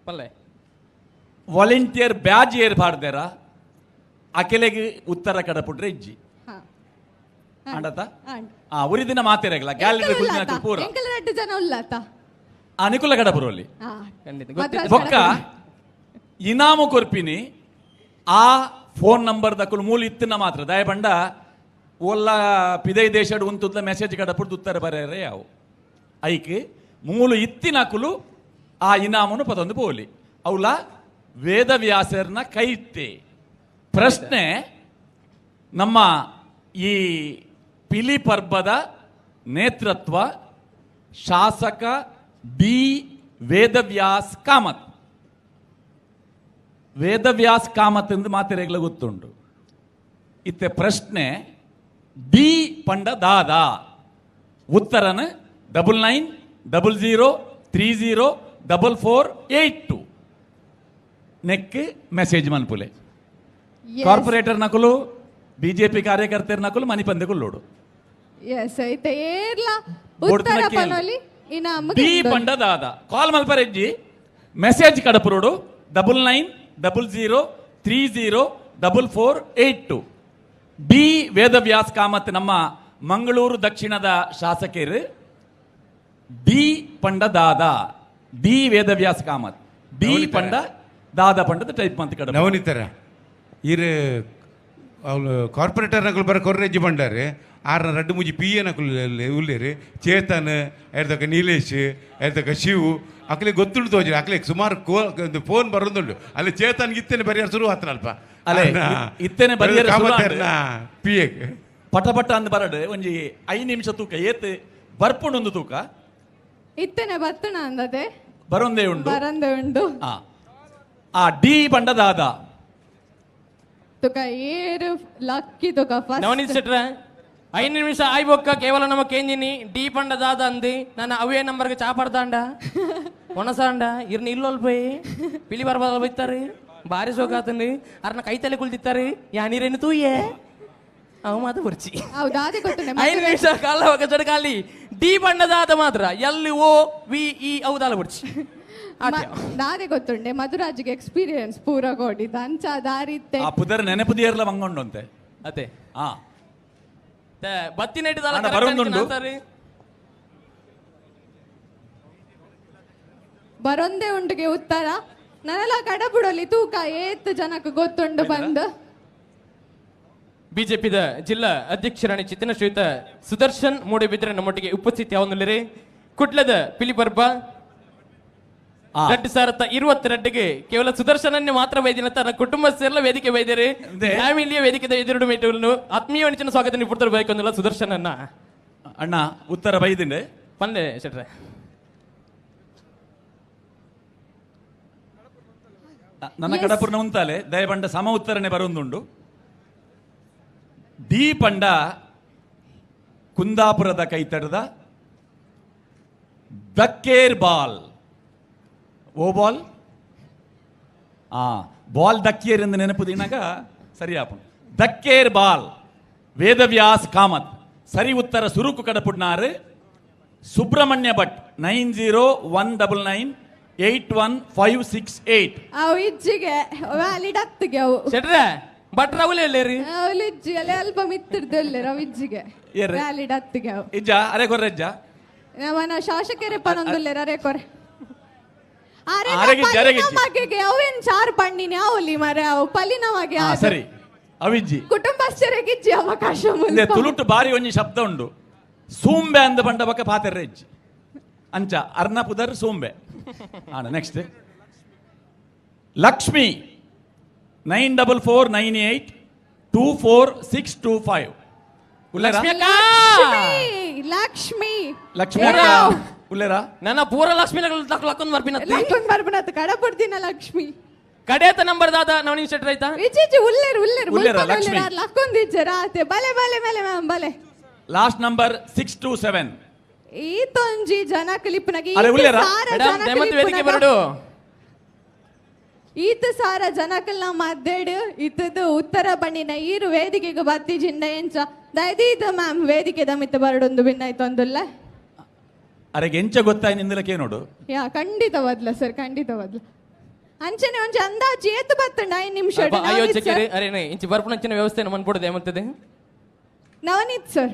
Speaker 11: ಪಲ್ಲೆ
Speaker 6: ವಾಲಂಟಿಯರ್ ಬ್ಯಾಜ್ ಏರ್ ಪಾಡ್ದೇರ ಅಕೆಲೆಗೆ ಉತ್ತರ ಕಡಪುಟ್ರೆ ಇಜ್ಜಿ. ಅಂಡತ ಆ ಉರಿದಿನ ಮಾತಿರಗಲ ಗ್ಯಾಲರಿ ಕುಲ್ದಿನ ಪೂರ
Speaker 9: ಎಂಕಲ ರಡ್ಡು ಜನ ಉಲ್ಲಾತ
Speaker 6: ಆ ನಿಕುಲ ಕಡಪುರಲ್ಲಿ
Speaker 9: ಮದ್ರಾಸ್
Speaker 6: ಬೊಕ್ಕ ಇನಾಮು ಕೊರ್ಪಿನಿ ಆ ಫೋನ್ ನಂಬರ್ ದಕ್ಕಲು ಮೂಲ ಇತ್ತಿನ ಮಾತ್ರ ದಯಪಂಡ ಓಲ್ಲ ಪಿದೈ ದೇಶಡ್ ಉಂತುದ್ಲ ಮೆಸೇಜ್ ಕಡಪುಡ್ದು ಉತ್ತರ ಬರೆಯರೆ ಯಾವು ಐಕ್ ಮೂಲು ಇತ್ತಿನಕುಲು ಆ ಇನಾಮನು ಪದೊಂದು ಪೋಲಿ ಅವಲ ವೇದವ್ಯಾಸರ್ನ ಕೈತೆ ಪ್ರಶ್ನೆ ನಮ್ಮ ಈ ಪಿಲಿ ಪರ್ಬದ ನೇತೃತ್ವ ಶಾಸಕ ಡಿ ವೇದವ್ಯಾಸ್ ಕಾಮತ್. ವೇದವ್ಯಾಸ್ ಕಾಮತ್ ಎಂದು ಮಾತಿರೆಗ್ಲ ಗೊತ್ತುಂಟು. ಇತ್ತೆ ಪ್ರಶ್ನೆ ಡಿ ಪಂಡ ದಾದಾ ಉತ್ತರನ 9900 30 4482 ನೆಕ್ ಮೆಸೇಜ್ ಮನ್ಪುಲೆ. ಕಾರ್ಪೊರೇಟರ್ ನಕಲು ಬಿಜೆಪಿ ಕಾರ್ಯಕರ್ತರ ನಕಲು ಮನಿಪಂದೆ ಕೊಲ್ಲೋಡು.
Speaker 9: ಎಸ್ ಐತೆ ಏರ್ಲ ಉತ್ತರ ಪನೋಲಿ ಇನಾಮ
Speaker 6: ಡಿ ಪಂಡ ದಾದಾ ಕಾಲ್ ಮಲ್ಪರೆಜ್ಜಿ ಮೆಸೇಜ್ ಕಡಪುರೋಡು 9900 30 4482. ಡಿ ವೇದವ್ಯಾಸ್ ಕಾಮತ್ ನಮ್ಮ ಮಂಗಳೂರು ದಕ್ಷಿಣದ ಶಾಸಕರು ಡಿ ಪಂಡ ದಾದಾ ಡಿ ವೇದವ್ಯಾಸ್ ಕಾಮತ್ ಡಿ ಪಂಡ ದಾದಾ ಪಂಡದ ಟೈಪ್ ಅಂತ ಕಡೆ
Speaker 14: ನವನಿತರ ಇರು ಅವಳು ಕಾರ್ಪೊರೇಟರ್ ನಕಲು ಬರ ಕೊರ್ರೆಜ್ಜಿ ಬಂಡಾರೆ ಆರ್ನ ರಡ್ಡು ಮುಜಿ ಪಿ ಎ ನಕಲು ಉಲ್ಲೇರಿ ಚೇತನ್ ಎರ್ತಕ್ಕ ನೀಲೇಶ್ ಎರ್ತಕ್ಕ ಶಿವು ಅಕ್ಲೆ ಗೊತ್ತುಂಟು ತೋಜಿ ಅಕ್ಲೆ ಸುಮಾರು ಫೋನ್ ಬರೋದುಂಟು ಅಲ್ಲಿ ಚೇತನ್ ಇತ್ತೇನೆ ಬರಿಯಾರ ಶುರು ಆತನಲ್ಪ
Speaker 6: ಅಲ್ಲೇ ಇತ್ತೇನೆ ಬರಿಯಾರ
Speaker 14: ಪಿ ಎ
Speaker 6: ಪಟ ಪಟ ಅಂದ್ ಬರಡು ಒಂಜಿ 5 ನಿಮಿಷ ತೂಕ ಏತ್ ಬರ್ಪುಂಡು ತೂಕ
Speaker 9: ಇತ್ತೇನೆ ಬರ್ತಣ ಅಂದದೆ
Speaker 6: ಬರಂದೇ ಉಂಡು
Speaker 9: ಬರಂದೇ ಉಂಡು
Speaker 6: ಆ ಡಿ ಪಂಡ ದಾದಾ
Speaker 9: ತುಕ ಏರು ಲಕ್ಕಿ ತುಕ ಫಸ್ಟ್
Speaker 11: ನವನೀತ್ ಶೆಟ್ರೆ 5 ನಿಮಿಷ ಆಯ್ಬೊಕ್ಕ ಕೇವಲ ನಮ್ಮ ಕೇಂಜಿನಿ ಡಿ ಪಂಡ ದಾದ ಅಂದಿ ನಾನು ಅವೇ ನಂಬರ್ಗೆ ಚಾಪಡ್ದಾಂಡ ಒಣಸಾಂಡ ಇರ್ನ ಇಲ್ಲೊಲ್ ಪೋಯಿ ಪಿಲಿ ಬರ್ಬಾದ ಬೈತಾರೆ ಬಾರಿ ಸೋಕಾತಂడి ಅರ್ನ ಕೈತಲೆ ಕುಲ್ದಿತ್ತಾರೆ ಯಾನೀರೇನು ತೂಯೆ ಅವ ಮಾತು ಬುರ್ಚಿ
Speaker 9: ಹೌದು ಅದೇ ಗೊತ್ತುಂಡೆ
Speaker 11: 5 ನಿಮಿಷ ಕಾಲ ಒಕ ಖಾಲಿ ಡಿ ಬಣ್ಣದಾದ ಮಾತ್ರ ಎಲ್ ಓ ವಿ ಇ ಹೌದಲ್ಲ ಬುರ್ಚಿ
Speaker 9: ದಾದೆ ಗೊತ್ತುಂಡೆ ಮಧುರಾಜಿಗೆ ಎಕ್ಸ್ಪೀರಿಯನ್ಸ್ ಪೂರ ಕೊಡಿದ ಅಂಚ ದಾರಿತ್ತೆ
Speaker 6: ಆ ಪುದರ್ ನೆನಪುದಿಯರ್ಲ ಮಂಗೊಂಡಂತೆ
Speaker 11: ಅದೇ
Speaker 6: ಆ
Speaker 11: ಬತ್ತಿ
Speaker 6: ಅಣ್ಣ, ಬರೋದುಂಟು.
Speaker 9: ಬರೊಂದೇ ಉಂಟುಗೆ ಉತ್ತರ ನನಲ ಕಡಬುಡಲಿ ತೂಕ ಏತ್ ಜನಕ್ಕೆ ಗೊತ್ತುಂಡು ಬಂದು
Speaker 11: ಬಿಜೆಪಿದ ಜಿಲ್ಲಾ ಅಧ್ಯಕ್ಷರಾಣಿ ಚಿತ್ತನ ಶ್ರೀಯುತ ಸುದರ್ಶನ್ ಮೂಡಬಿದ್ರೆ ನಮ್ಮೊಟ್ಟಿಗೆ ಉಪಸ್ಥಿತಿ ಯಾವನ್ನುಲ್ಲರಿ ಕುಟ್ಲದ ಪಿಲಿಪರ್ಬ 2022ಗೆ ಕೇವಲ ಸುದರ್ಶನನ್ನೇ ಮಾತ್ರ ವೈದ್ಯನ ತನ್ನ ಕುಟುಂಬ ಸೇರಲ ವೇದಿಕೆ ವೈದ್ಯರು ಫ್ಯಾಮಿಲಿಯ ವೇದಿಕೆ ಎದುರು ಮೇಟುಗಳನ್ನು ಆತ್ಮೀಯ ವಂಚನ ಸ್ವಾಗತ ನಿಪುಣರು ಬೇಕಂದಿಲ್ಲ ಸುದರ್ಶನನ್ನ
Speaker 6: ಅಣ್ಣ ಉತ್ತರ ಬೈದಿಂಡೆ
Speaker 11: ಪಂದೆ ಶೆಟ್ರೆ
Speaker 6: ನನ್ನ ಕಡಪುರ್ನ ಉಂತಾಲೆ ದಯಪಂಡ ಸಮ ಉತ್ತರನೆ ಬರೊಂದುಂಡು ಡಿ ಪಂಡ ಕುಂದಾಪುರದ ಕೈತಡದ ದಕ್ಕೇರ್ ಬಾಲ್ ಓ ಬಾಲ್ ಆ ಬಾಲ್ ದಕ್ಕೇರ್ ಎಂದು ನೆನಪು ದಿನಾಗ ಸರಿಯಾಪು ದಕ್ಕೇರ್ ಬಾಲ್ ವೇದವ್ಯಾಸ್ ಕಾಮತ್ ಸರಿ ಉತ್ತರ ಸುರುಕು ಕಡಪುಡ್ನಾರು ಸುಬ್ರಹ್ಮಣ್ಯ ಭಟ್ 901998 81568
Speaker 9: ಅವು ಇಜ್ಜಿಗೆ ವ್ಯಾಲಿಡ್ ಅತ್ತಿಗೆ ಅವು
Speaker 11: ಶೆಟ್ರೆ ಭಟ್ರ ಅವಲೇ ಎಲ್ಲೇರಿ
Speaker 9: ಅವಳು ಇಜ್ಜಿಗೆ ಅಲ್ಲೇ ಅಲ್ಪ ಮಿತ್ತಿರ್ದಲ್ಲೇ ರವ್ ಇಜ್ಜಿಗೆ
Speaker 6: ಏರ್ರಿ?
Speaker 9: ವ್ಯಾಲಿಡ್ ಅತ್ತಿಗೆ ಅವು
Speaker 6: ಇಜ್ಜ ಅರೆ ಕೊರ್ರೆಜ್ಜ
Speaker 9: ನಮ್ಮನ ಶಾಸಕರೇ ಪನೊಂದುಲ್ಲೇರ ಅರೆ ಕೊರೆ ಅರೆ
Speaker 6: ಅರೆಗಿಜ್ಜಿ, ಅರೆಗಿಜ್ಜಿ.
Speaker 9: ಮಗೆಗೆ ಅವೇನ್ ಚಾರ್ ಪಣ್ಣಿನಿ ಅವಲಿ ಮರೆ ಅವು ಪಲಿನ ಮಗೆ
Speaker 6: ಹಾ ಸರಿ ಅವಿಜ್ಜಿ
Speaker 9: ಕುಟುಂಬಸ್ಥರಿಗೆ ಅವಕಾಶ
Speaker 6: ಇಂದೆ
Speaker 9: ಮುಲ್ಪ.
Speaker 6: ತುಳುಟು ಬಾರಿ ಒಂಜಿ ಶಬ್ದ ಉಂಡು ಸೂಂಬೆ ಅಂದ ಪಂಡ ಬಕ ಪಾತೆರ್ರೆಜ್ಜಿ ಅಂಚ ಅರ್ನ ಪುದರ್ ಸೂಂಬೆ ಆಣ ನೆಕ್ಸ್ಟ್ ಲಕ್ಷ್ಮಿ 944982 24625 ಉಲ್ಲೇರಾ?
Speaker 11: ಲಕ್ಷ್ಮಿ ಅಕ್ಕ!
Speaker 9: ಲಕ್ಷ್ಮಿ
Speaker 6: ಲಕ್ಷ್ಮಿ ಅಕ್ಕ ಉಲ್ಲೇರಾ
Speaker 11: ನನ್ನ ಪೂರ ಲಕ್ಷ್ಮಿ ಲಕ್ಕೊಂದು ಬರ್ಪಿನ
Speaker 9: ಲಕ್ಕೊಂದು ಬರ್ಪಿನತ್ತ ಕಡಪಡ್ದಿನ ಲಕ್ಷ್ಮಿ
Speaker 11: ಕಡೇತ ನಂಬರ್ ದಾದ ನವನೀನ್ ಶೆಟ್ರ್ ಆಯ್ತಾ
Speaker 9: ಇಜ್ಜಿ ಉಲ್ಲೇರು ಉಲ್ಲೇರು
Speaker 6: ಉಲ್ಲೇರಾ,
Speaker 9: ಮುಲ್ಪ
Speaker 6: ಲಕ್ಷ್ಮಿ?
Speaker 9: ಉಲ್ಲೇರು ಲಕ್ಕೊಂದಿಜ್ಜರ ಆತೆ ಬಲೆ ಬಲೆ ಬಲೆ ಮ್ಯಾಮ್ ಬಲೆ
Speaker 6: ಲಾಸ್ಟ್ ನಂಬರ್ 627
Speaker 9: ಈತೊಂಜಿ ಜನ ಕ್ಲಿಪ್ನಾಗ
Speaker 6: ಅರೆ, ಉಲ್ಲೇರಾ?
Speaker 11: ಮೇಡಮ್, ದಯಮಾಡಿ ವೇದಿಕೆ ಬರಡು.
Speaker 9: ಈತ ಸಾರ ಜನಕಲ್ನ ಮದ್ದೇಡು ಇತ್ತದು ಉತ್ತರ ಬಣ್ಣಿನ ಈರು ವೇದಿಕೆಗೆ ಬತ್ತಿ ಜಿಂಡ ಎಂಚ ದಯದೀತ ಮ್ಯಾಮ್ ವೇದಿಕೆ ದಮಿತ ಬರಡೊಂದು ಭಿನ್ನಾಯ್ತೊಂದುಲ್ಲ
Speaker 6: ಅರೆಗೆ ಎಂಚ ಗೊತ್ತಾಯ್ ನಿಂದಲಕ್ಕೆ ನೋಡು
Speaker 9: ಯಾ ಖಂಡಿತ ಬದ್ಲ ಸರ್ ಖಂಡಿತ ಬದ್ಲ ಅಂಚನೆ ಒಂಜಿ ಅಂದಾಜು ಏತು ಬತ್ತಂಡ 5 ನಿಮಿಷ
Speaker 11: ಅಲ್ಪ ಆಯೋಜಕರು ಅರೆ ನೇ, ಇಂಚಿ ಬರ್ಪುನಂಚಿನ ವ್ಯವಸ್ಥೆ ಮನ್ಪೊಡುದು ಏಮಂತದೆ
Speaker 9: ನವನೀತ್ ಸರ್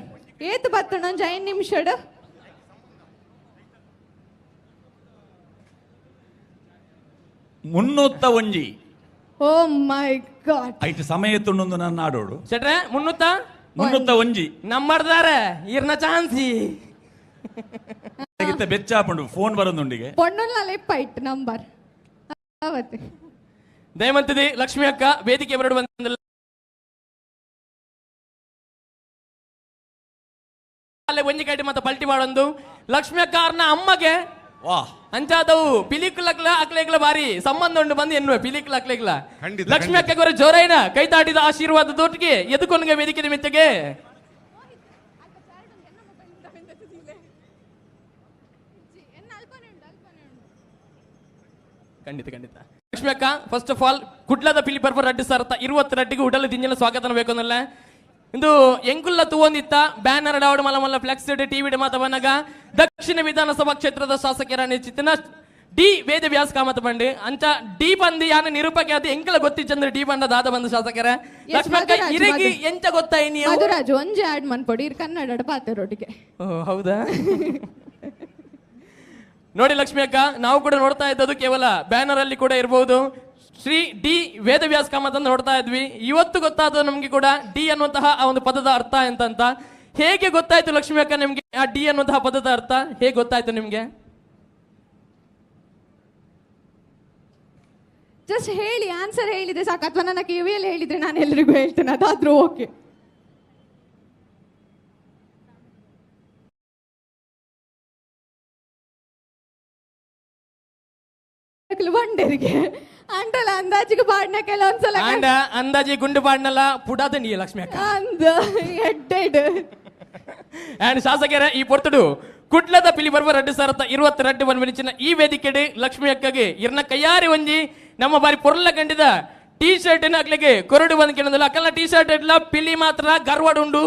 Speaker 9: ಏತು ಬತ್ತಂಡ ಒಂಜಿ 5 ನಿಮಿಷ
Speaker 6: 301
Speaker 9: ಓ ಮೈ ಗಾಡ್
Speaker 6: ಐಟ್ ಸಮಯ ತುಂಡೊಂದು ನನ್ನ ಆಡೋಡು
Speaker 11: ಶೆಟ್ರೆ ಮುನ್ನೂತ್ತ
Speaker 6: 301
Speaker 11: ನಂಬರ್ದಾರೆ ಇರ್ನ ಚಾನ್ಸಿ
Speaker 6: ಬೆಚ್ಚ ಹಾಪುಂಡು ಫೋನ್ ಬರೋದುಂಡಿಗೆ
Speaker 9: ಪೊಣ್ಣುಲ್ಲ ಲೆಪ್ಪ ಇಟ್ಟು ನಂಬರ್ ಅವತ್ತೆ
Speaker 11: ದಯಮಂತದಿ ಲಕ್ಷ್ಮಿ ಅಕ್ಕ ವೇದಿಕೆ ಬರಡು ಬಂದ ಅಲ್ಲೇ ಒಂಜಿ ಕೈಟಿ ಮತ್ತೆ ಪಲ್ಟಿ ಮಾಡೊಂದು ಲಕ್ಷ್ಮಿ ಅಕ್ಕ ಅರ್ನ ಅಮ್ಮಗೆ
Speaker 6: ವಾ
Speaker 11: ಅಂಚಾದವು ಪಿಲಿಕ್ಲಕ್ಲ ಅಕ್ಲೇಗ್ಲ ಬಾರಿ ಸಂಬಂಧ ಉಂಡು ಬಂದು ಎನ್ನುವೆ ಪಿಲಿಕ್ಲ ಅಕ್ಲೇಗ್ಲ
Speaker 14: ಖಂಡಿತ,
Speaker 11: ಲಕ್ಷ್ಮಿ ಅಕ್ಕಗೆ ಅವರ ಜೋರೈನ ಕೈ ತಾಟಿದ ಆಶೀರ್ವಾದ ದೊಟ್ಟಿಗೆ ಎದುಕೊನ್ಗೆ ವೇದಿಕೆ ನಿಮಿತ್ತಗೆ ಖಂಡಿತ ಖಂಡಿತ ಲಕ್ಷ್ಮಿ ಅಕ್ಕ ಫಸ್ಟ್ ಆಫ್ ಆಲ್ ಕುಡ್ಲದ ಪಿಲಿ ಪರ್ಪ ರಡ್ಡು ಸರತ 22ಗೆ ಉಡಲು ದಿಂಜಲ ಸ್ವಾಗತ ಬೇಕು ಅನ್ನಲ್ಲ ಇಂದು ಎಂಕುಲ್ಲ ತೂವೊಂದಿತ್ತ ಬ್ಯಾನರ್ ಡಾವಡ್ ಮಲ್ಲ ಮಲ್ಲ ಫ್ಲೆಕ್ಸ್ ಟಿವಿ ಮಾತ ಬನ್ನಗ ದಕ್ಷಿಣ ವಿಧಾನಸಭಾ ಕ್ಷೇತ್ರದ ಶಾಸಕರ ಚಿತ್ತನ ಡಿ ವೇದವ್ಯಾಸ್ ಕಾಮತ್ ಬಂಡಿ ಅಂಚ ಡಿ ಬಂದು ಯಾನ ನಿರೂಪಕ್ಕೆ ಅದು ಎಂಕಲ ಗೊತ್ತಿಚ್ಚಂದ್ರೆ ಡಿ ಬಂಡ ದಾದ ಬಂದು ಶಾಸಕರ
Speaker 9: Yes,
Speaker 11: Lakshmi ಅಕ್ಕ
Speaker 9: ಮಧುರಾಜ್,
Speaker 11: ಇರೆಗಿ
Speaker 9: ಮಧು.
Speaker 11: ಎಂಚ ಗೊತ್ತಾಯಿ ನೀವು
Speaker 9: ಮಧುರಾಜ್ ಒಂಜಿ ಆಡ್ ಮನ್ಪೊಡಿ ಇರ್ ಕನ್ನಡ ಪಾತೆರೊಟ್ಟಿಗೆ
Speaker 11: ಓ, ಹೌದಾ ನೋಡಿ ಲಕ್ಷ್ಮಿ ಅಕ್ಕ ನಾವು ಕೂಡ ನೋಡ್ತಾ ಇದ್ದದ್ದು ಕೇವಲ ಬ್ಯಾನರ್ ಅಲ್ಲಿ ಕೂಡ ಇರಬಹುದು ಶ್ರೀ ಡಿ ವೇದವ್ಯಾಸ್ ಕಾಮತ್ ಅಂತ ನೋಡ್ತಾ ಇದ್ವಿ. ಇವತ್ತು ಗೊತ್ತಾದ ನಮ್ಗೆ ಕೂಡ ಡಿ ಅನ್ನುವಂತಹ ಆ ಒಂದು ಪದದ ಅರ್ಥ ಎಂತ ಹೇಗೆ ಗೊತ್ತಾಯ್ತು ಲಕ್ಷ್ಮಿ ಅಕ್ಕ ನಿಮ್ಗೆ ಆ ಡಿ ಅನ್ನುವಂತಹ ಪದದ ಅರ್ಥ ಹೇಗೆ ಗೊತ್ತಾಯ್ತು ನಿಮ್ಗೆ?
Speaker 9: ಜಸ್ಟ್ ಹೇಳಿ ಆನ್ಸರ್ ಹೇಳಿದ್ರೆ ಸಾಕು, ಅಥವಾ ನನ್ನ ಕಿವಿಯಲ್ಲಿ ಹೇಳಿದ್ರೆ ನಾನು ಎಲ್ರಿಗೂ ಹೇಳ್ತೇನೆ, ಅದಾದ್ರೂ ಓಕೆ. ಬಂಡೇರಿಗೆ ಅಂಟಲ್ಲ ಅಂದಾಜಿಗೆ ಪಾಡ್ನ ಕೆಲವೊಂದ್ಸಲ
Speaker 11: ಅಂಡ ಅಂದಾಜಿ ಗುಂಡು ಪಾಡ್ನಲ್ಲ ಪುಡಾದ ನೀ ಲಕ್ಷ್ಮಿ ಅಕ್ಕ
Speaker 9: ಅಂದ ಎಡ್ಡೆಡ್.
Speaker 11: ಆ್ಯಂಡ್ ಶಾಸಕರ ಈ ಪೊರ್ತುಡು ಕುಡ್ಲದ ಪಿಲಿ ಬರ್ಬ 2022 ಬಂದ್ಬಿಡಿಚಿನ ಈ ವೇದಿಕೆಡೆ ಲಕ್ಷ್ಮಿ ಅಕ್ಕಗೆ ಇರ್ನ ಕೈಯಾರಿ ಒಂಜಿ ನಮ್ಮ ಬಾರಿ ಪೊರ್ಲ ಕಂಡಿದ ಟೀ ಶರ್ಟ್ ಅಕ್ಲಿಗೆ ಕೊರಡು ಬಂದ್ ಕೇಳೋದಿಲ್ಲ. ಅಕ್ಕಲ್ಲ ಟೀ ಶರ್ಟ್ ಇಡ್ಲ ಪಿಲಿ ಮಾತ್ರ ಗರ್ವಡ್ ಉಂಡು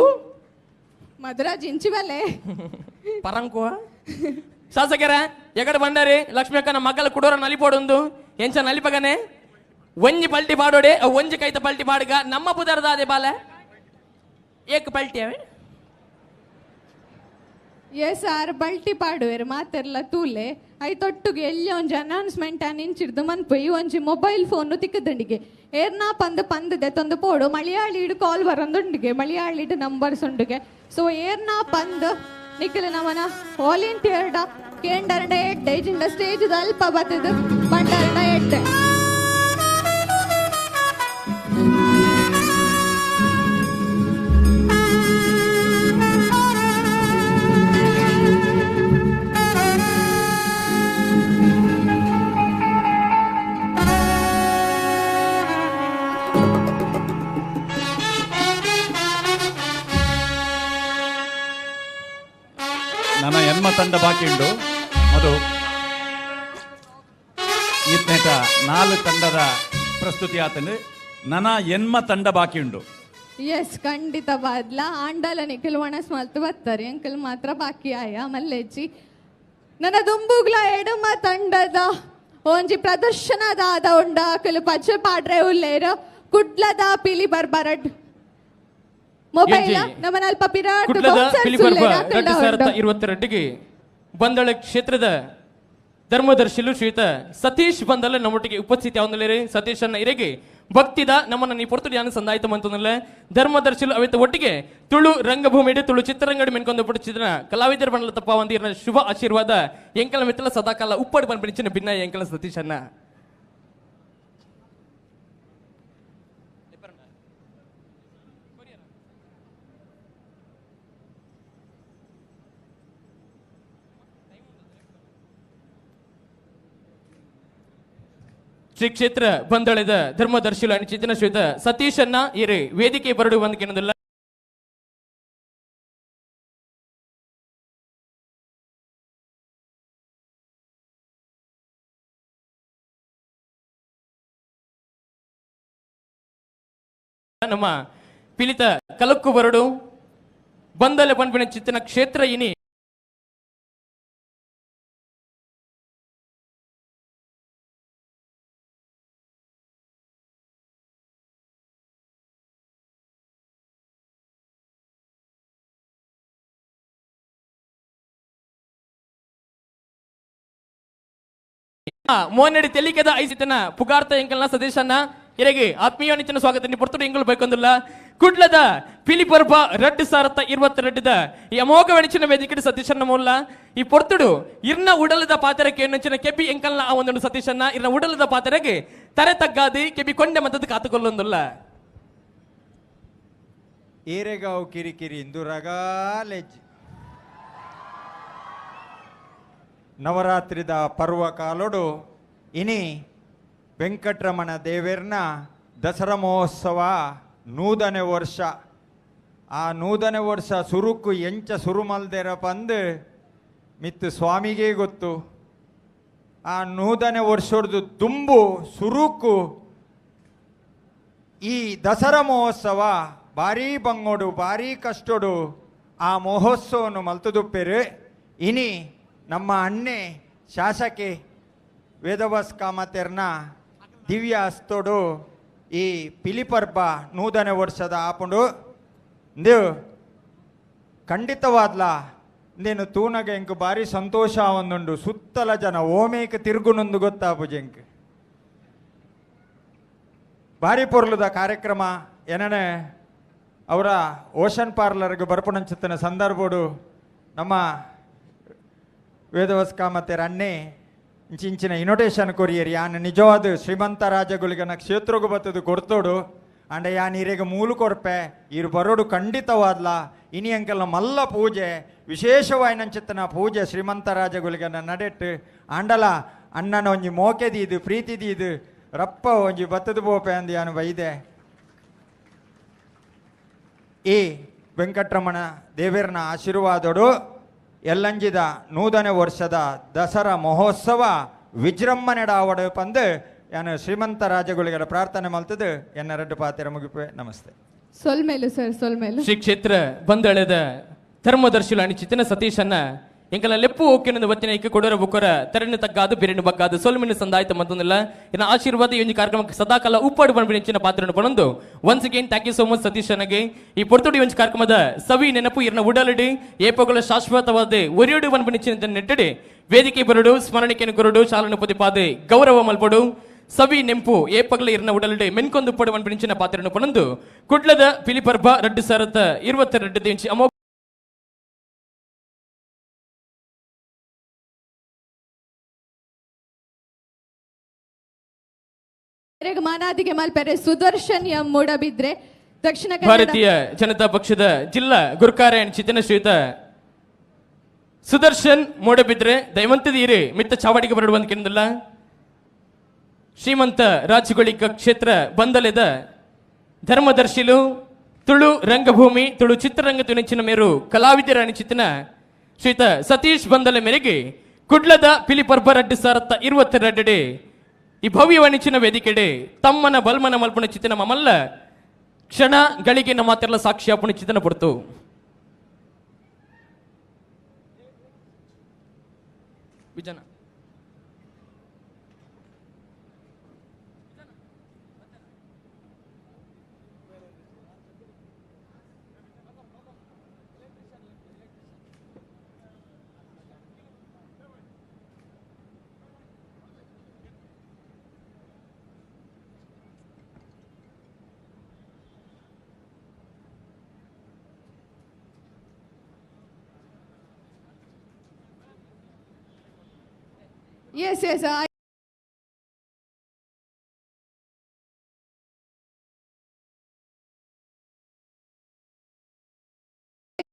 Speaker 9: ಮಧುರಾಜ್ ಇಂಚಿ ಬಲ್ಲೆ
Speaker 11: ಪರಂಕುವ ಶಾಸಕರ ಎಗಡ ಬಂಡಾರಿ ಲಕ್ಷ್ಮಿ ಅಕ್ಕನ ಮಗಲ ಕುಡೋರ ನಲಿಪೋಡುಂದು ಎಂಚ ನಲಿಪಗನೆ ಒಂಜಿ ಪಲ್ಟಿ ಪಾಡೋಡೆ ಒಂಜಿ ಕೈತ ಪಲ್ಟಿ ಪಾಡುಗ ನಮ್ಮ ಪುದರ್ದ ಅದೇ ಬಾಲೆ ಏಕ್ ಪಲ್ಟಿ ಅವೇ.
Speaker 9: ಎಸ್ ಆರ್ ಬಲ್ಟಿ ಪಾಡುವೆರ್ ಮಾತೆರ್ಲ ತೂಲೆ I ತೊಟ್ಟುಗೆ ಎಲ್ಲಿ ಒಂಜಿ ಅನೌನ್ಸ್ಮೆಂಟ್ ನಿಂಚಿಡ್ದು ಮನ್ಪು ಈ ಒಂಜಿ ಮೊಬೈಲ್ ಫೋನ್ ತಿಕ್ಕದಂಡಿಗೆ ಏರ್ನಾ ಪಂದ್ ಪಂದದೆ ತೊಂದು ಪೋಡು ಮಲಯಾಳಿಡು ಕಾಲ್ ಬರಂದುಂಡಿಗೆ ಮಲಯಾಳಿಡು ನಂಬರ್ಸ್ ಉಂಡುಗೆ. ಸೊ ಏರ್ನಾ ಪಂದ್ ನಿಖಿಲ್ ನಮನ ವಾಲಂಟಿಯರ್ಡ ಕೇಂಡರಂಡ ಎಡ್ಡೆ ಜಿಂಡ ಸ್ಟೇಜ್ ಅಲ್ಪ ಬತ್ತದು ಬಂಡರಂಡ ಎಡ್ಡೆ.
Speaker 6: ನನ್ನ ಎನ್ಮ ತಂಡ ಬಾಕಿ ಉಂಡು ಅದು ಈತ್ನೇಟ 4 ತಂಡದ ಪ್ರಸ್ತುತಿ ಆತನು ನನ್ನ ಎನ್ಮ ತಂಡ ಬಾಕಿ ಉಂಡು.
Speaker 9: ಎಸ್ ಖಂಡಿತ ಬಾದ್ಲ ಆಂಡಲ ನಿಖಿಲ್ ಒಣಸ್ ಮಲ್ತು ಬರ್ತಾರೆ ಅಂಕಲ್ ಮಾತ್ರ ಬಾಕಿ ಆಯ ಮಲ್ಲೆಜ್ಜಿ. ನನ್ನ ದುಂಬುಗ್ಲ ಎಡಮ ತಂಡದ ಒಂಜಿ ಪ್ರದರ್ಶನದಾದ ಉಂಡ ಅಕಲ್ ಪಚ್ಚೆ ಪಾಡ್ರೆ ಉಲ್ಲೇರು ಕುಡ್ಲದ ಪಿಲಿ ಬರ್ಬರಡ್ ಮೊಬೈಲ್ ನಮ್ಮನ ಅಲ್ಪ ಪಿರಾಟ್
Speaker 11: ಕುಡ್ಲದ ಪಿಲಿ ಬರ್ಬ 2022 ಬಂದಳ ಕ್ಷೇತ್ರದ ಧರ್ಮದರ್ಶಿಲು ಶ್ರೀಯುತ ಸತೀಶ್ ಬಂದಲ್ಲ ನಮ್ಮೊಟ್ಟಿಗೆ ಉಪಸ್ಥಿತಿ ಅವನಲ್ಲೇ ಸತೀಶ್ ಅನ್ನ ಇರೆಗೆ ಭಕ್ತಿದ ನಮ್ಮನ್ನ ನೀ ಪೊರ್ತು ಧ್ಯಾನ ಸಂದಾಯ್ತು ಅಂತಂದ್ರೆ ಧರ್ಮದರ್ಶಿಲು ಅವಿತ ಒಟ್ಟಿಗೆ ತುಳು ರಂಗಭೂಮಿ ತುಳು ಚಿತ್ರರಂಗಡಿ ಮೆನ್ಕೊಂಡು ಪುಟ್ಟು ಚಿತ್ರ ಕಲಾವಿದರ ಬಂಡಲ ತಪ್ಪ ಒಂದು ಶುಭ ಆಶೀರ್ವಾದ ಎಂಕಲ ಮಿತ್ತಲ ಸದಾಕಾಲ ಉಪ್ಪಡು ಬಂದ್ಬಿಡಿಚಿನ ಭಿನ್ನ ಎಂಕಲ ಸತೀಶ್ ಅನ್ನ. ಶ್ರೀ ಕ್ಷೇತ್ರ ಬಂದಳೆದ ಧರ್ಮದರ್ಶಿಲು ಚಿಂತನ ಶ್ರೀಯುತ ಸತೀಶನ್ನ ಇರು ವೇದಿಕೆ ಬರಡು ಬಂದ ನಮ್ಮ ಪಿಲಿತ ಕಲಕ್ಕು ಬರಡು ಬಂದಲೆ ಪನ್ಪಿನ ಚಿತ್ತನ ಕ್ಷೇತ್ರ ಇನಿ ಮೋನಡಿ ತೆಲಿಕೆದ ಐಸಿತನ ಪುಗಾರ್ತ ಎಂಕಲ್ನ ಸತೀಶನ್ನ ಇರೆಗೆ ಆತ್ಮೀಯ ನಿಚ್ಚಿನ ಸ್ವಾಗತ ಪೊರ್ತುಡು ಎಂಕಲ್ ಬೇಕೊಂದಿಲ್ಲ ಕುಡ್ಲದ ಪಿಲಿಪರ್ಬ 2022 ಈ ಅಮೋಘ ವೆಣಿಚಿನ ವೇದಿಕೆ ಸತೀಶನ್ನ ಮೂಲ ಈ ಪೊರ್ತುಡು ಇರ್ನ ಉಡಲದ ಪಾತ್ರಕ್ಕೆ ನೆಚ್ಚಿನ ಕೆಬಿ ಎಂಕಲ್ನ ಆ ಒಂದು ಸತೀಶನ್ನ ಇರ್ನ ಉಡಲದ ಪಾತ್ರಕ್ಕೆ ತರೆ ತಗ್ಗಾದಿ ಕೆಬಿ ಕೊಂಡೆ ಮತ್ತದು ಕಾತುಕೊಳ್ಳೊಂದಿಲ್ಲ.
Speaker 4: ಏರೆಗಾವು ಕಿರಿಕಿರಿ ಇಂದು ರಗಾಲೆಜ್ಜಿ ನವರಾತ್ರಿದ ಪರ್ವ ಕಾಲೋಡು ಇನಿ ವೆಂಕಟರಮಣ ದೇವೇರ್ನ ದಸರಾ ಮಹೋತ್ಸವ 100ನೇ ವರ್ಷ. ಆ 100ನೇ ವರ್ಷ ಸುರುಕು ಎಂಚ ಸುರು ಮಲ್ದೇರಪ್ಪ ಅಂದು ಮಿತ್ತು ಸ್ವಾಮಿಗೇ ಗೊತ್ತು. ಆ 100ನೇ ವರ್ಷದ ತುಂಬು ಸುರುಕು ಈ ದಸರಾ ಮಹೋತ್ಸವ ಭಾರೀ ಬಂಗೋಡು ಭಾರೀ ಕಷ್ಟೋಡು ಆ ಮಹೋತ್ಸವವನ್ನು ಮಲ್ತುದುಪ್ಪೇರು. ಇನಿ ನಮ್ಮ ಅಣ್ಣೆ ಶಾಸಕಿ ವೇದವಾಸ್ ಕಾಮತೆರ್ನ ದಿವ್ಯ ಹಸ್ತೋಡು ಈ ಪಿಲಿಪರ್ಬ 100ನೇ ವರ್ಷದ ಆಪುಂಡು ಇಂದು ಖಂಡಿತವಾದ್ಲ ನೀನು ತೂನಗ ಎಂಕ್ ಭಾರಿ ಸಂತೋಷ ಒಂದುಂಡು. ಸುತ್ತಲ ಜನ ಓಮೇಕ ತಿರುಗುನೊಂದು ಗೊತ್ತಾಪುಜಿ ಎಂಕ್ ಭಾರಿ ಪೊರ್ಲುದ ಕಾರ್ಯಕ್ರಮ ಏನನೆ ಅವರ ಓಷನ್ ಪಾರ್ಲರ್ಗೆ ಬರ್ಪುಣಂಚಿತ್ತನ ಸಂದರ್ಭೋಡು ನಮ್ಮ ವೇದವಾಸ್ ಕಾಮತೆರ್ ಅಣ್ಣೆ ಇಂಚಿಂಚಿನ ಇನೋಟೇಷನ್ ಕೊರಿಯರ್ ಯಾನ್ ನಿಜವಾದ ಶ್ರೀಮಂತ ರಾಜಗುಳಿಗನ ಕ್ಷೇತ್ರಗೂ ಬತ್ತದು ಕೊರ್ತೋಡು ಅಂಡ ಯಾನ್ ಈರೆಗೆ ಮೂಲು ಕೊರ್ಪೆ ಇರು ಬರೋಡು ಖಂಡಿತವಾದ್ಲ ಇನಿ ಅಂಕಲ್ನ ಮಲ್ಲ ಪೂಜೆ ವಿಶೇಷವಾಯಿನಂಚಿತ್ತನ ಪೂಜೆ ಶ್ರೀಮಂತ ರಾಜಗುಳಿಗನ ನಡೆಟ್ಟು ಆಂಡಲ ಅಣ್ಣನ ಒಂಜಿ ಮೋಕೆ ದೀದು ಪ್ರೀತಿ ದೀದು ರಪ್ಪ ಒಂಜಿ ಬತ್ತದು ಬೋಪೆ ಅಂದು ಯಾನು ಬೈದೆ. ಈ ವೆಂಕಟರಮಣ ದೇವರನ ಆಶೀರ್ವಾದೋಡು ಎಲ್ಲಂಜಿದ 100ನೇ ವರ್ಷದ ದಸರಾ ಮಹೋತ್ಸವ ವಿಜೃಂಭಣೆಡಾವಡು ಪಂದು ಯಾನು ಶ್ರೀಮಂತ ರಾಜಗಳಿಗೆ ಪ್ರಾರ್ಥನೆ ಮಲ್ತದು ಎನ್ನ ರಡ್ಡು ಪಾತಿರ ಮುಗಿಪೆ. ನಮಸ್ತೆ.
Speaker 9: ಸೊಲ್ಮೇಲು ಸರ್, ಸೊಲ್ಮೇಲು.
Speaker 11: ಶ್ರೀ ಕ್ಷೇತ್ರ ಬಂದಳೆದ ಧರ್ಮದರ್ಶಿಲು ಅಣಿಚಿತ್ತಿನ ಸತೀಶನ್ನ ಎಂಕಲ ಲೆಪ್ಪು ಓಕೆನಂದು ವತ್ತಿನ ಇಕ್ಕ ಕೊಡೋರ ಬುಕ್ಕೊರ ತರನ್ನು ತಗ್ಗಾದು ಬಿರಿನು ಬಗ್ಗಾದು ಸೊಲ್ಮಿನ ಸಂದಾಯ್ತ ಮತ್ತೊಂದಿಲ್ಲ ಇನ್ನು ಆಶೀರ್ವಾದ ಈ ಒಂದು ಕಾರ್ಯಕ್ರಮಕ್ಕೆ ಸದಾಕಾಲ ಉಪ್ಪಾಡು ಬಂದ್ಬಿಡಿ ಹೆಚ್ಚಿನ ಪಾತ್ರವನ್ನು ಪಣೊಂದು. Once again thank you so much Satish ಅಣ್ಣಗೆ. ಈ ಪೊರ್ತುಡಿ ಒಂದು ಕಾರ್ಯಕ್ರಮದ ಸವಿ ನೆನಪು ಇರನ ಉಡಲಡಿ ಏಪಗಳ ಶಾಶ್ವತವಾದ ಒರಿಯಡು ಬಂದ್ಬಿಡಿ ಹೆಚ್ಚಿನ ನೆಟ್ಟಡಿ ವೇದಿಕೆ ಬರಡು ಸ್ಮರಣಿಕೆಯನ್ನು ಕೊರಡು ಶಾಲನ್ನು ಪದಿಪಾದೆ ಗೌರವ ಮಲ್ಪಡು ಸವಿ ನೆಂಪು ಏಪಗಲ ಇರನ ಉಡಲಡಿ ಮೆನ್ಕೊಂದು ಪಡು ಬಂದ್ಬಿಡಿ ಹೆಚ್ಚಿನ ಪಾತ್ರವನ್ನು ಪಣೊಂದು. ಕುಡ್ಲದ ಪಿಲಿಪರ್ಬ 2022 ಇಂಚಿ ಅಮೋಘ
Speaker 9: ಮಾನಾದಿಗೆ ಮಲ್ಪೆರೆ ಸುದರ್ಶನ್ ಎಂ ಮೂಡಬಿದ್ರೆ ದಕ್ಷಿಣ ಕನ್ನಡ
Speaker 11: ಭಾರತೀಯ ಜನತಾ ಪಕ್ಷದ ಜಿಲ್ಲಾ ಗುರುಕಾರೆ ಚಿತನ ಶ್ರೀಯುತ ಸುದರ್ಶನ್ ಮೂಡಬಿದ್ರೆ ದಯವಂತದೀರಿ ಮಿತ್ತ ಚಾವಡಿಗೆ ಬರಡುವಂತ ಕೇಂದ್ರಲ್ಲ. ಶ್ರೀಮಂತ ರಾಜುಗಳಿಕ ಕ್ಷೇತ್ರ ಬಂದಲೆದ ಧರ್ಮದರ್ಶಿಲು ತುಳು ರಂಗಭೂಮಿ ತುಳು ಚಿತ್ರರಂಗ ತುಣಿಚಿನ ಮೇರು ಕಲಾವಿದರ ಅಣಿಚಿತನ ಶ್ರೀಯುತ ಸತೀಶ್ ಬಂದಲೆ ಮೇರೆಗೆ ಕುಡ್ಲದ ಪಿಲಿಪರ್ಬ 2022 ಈ ಭವ್ಯ ವಾಣಿಜ್ಯನ ವೇದಿಕೆಡೆ ತಮ್ಮನ ಬಲ್ಮನ ಮಲ್ಪುಣ ಚಿತನ ಮಮಲ್ಲ ಕ್ಷಣ ಗಳಿಗೆ ನಮ್ಮ ಮಾತೆಲ್ಲ ಸಾಕ್ಷಿ ಅಪ್ಪುಣ ಚಿತನ ಪಡ್ತು. Vijayan
Speaker 9: Yes, yes.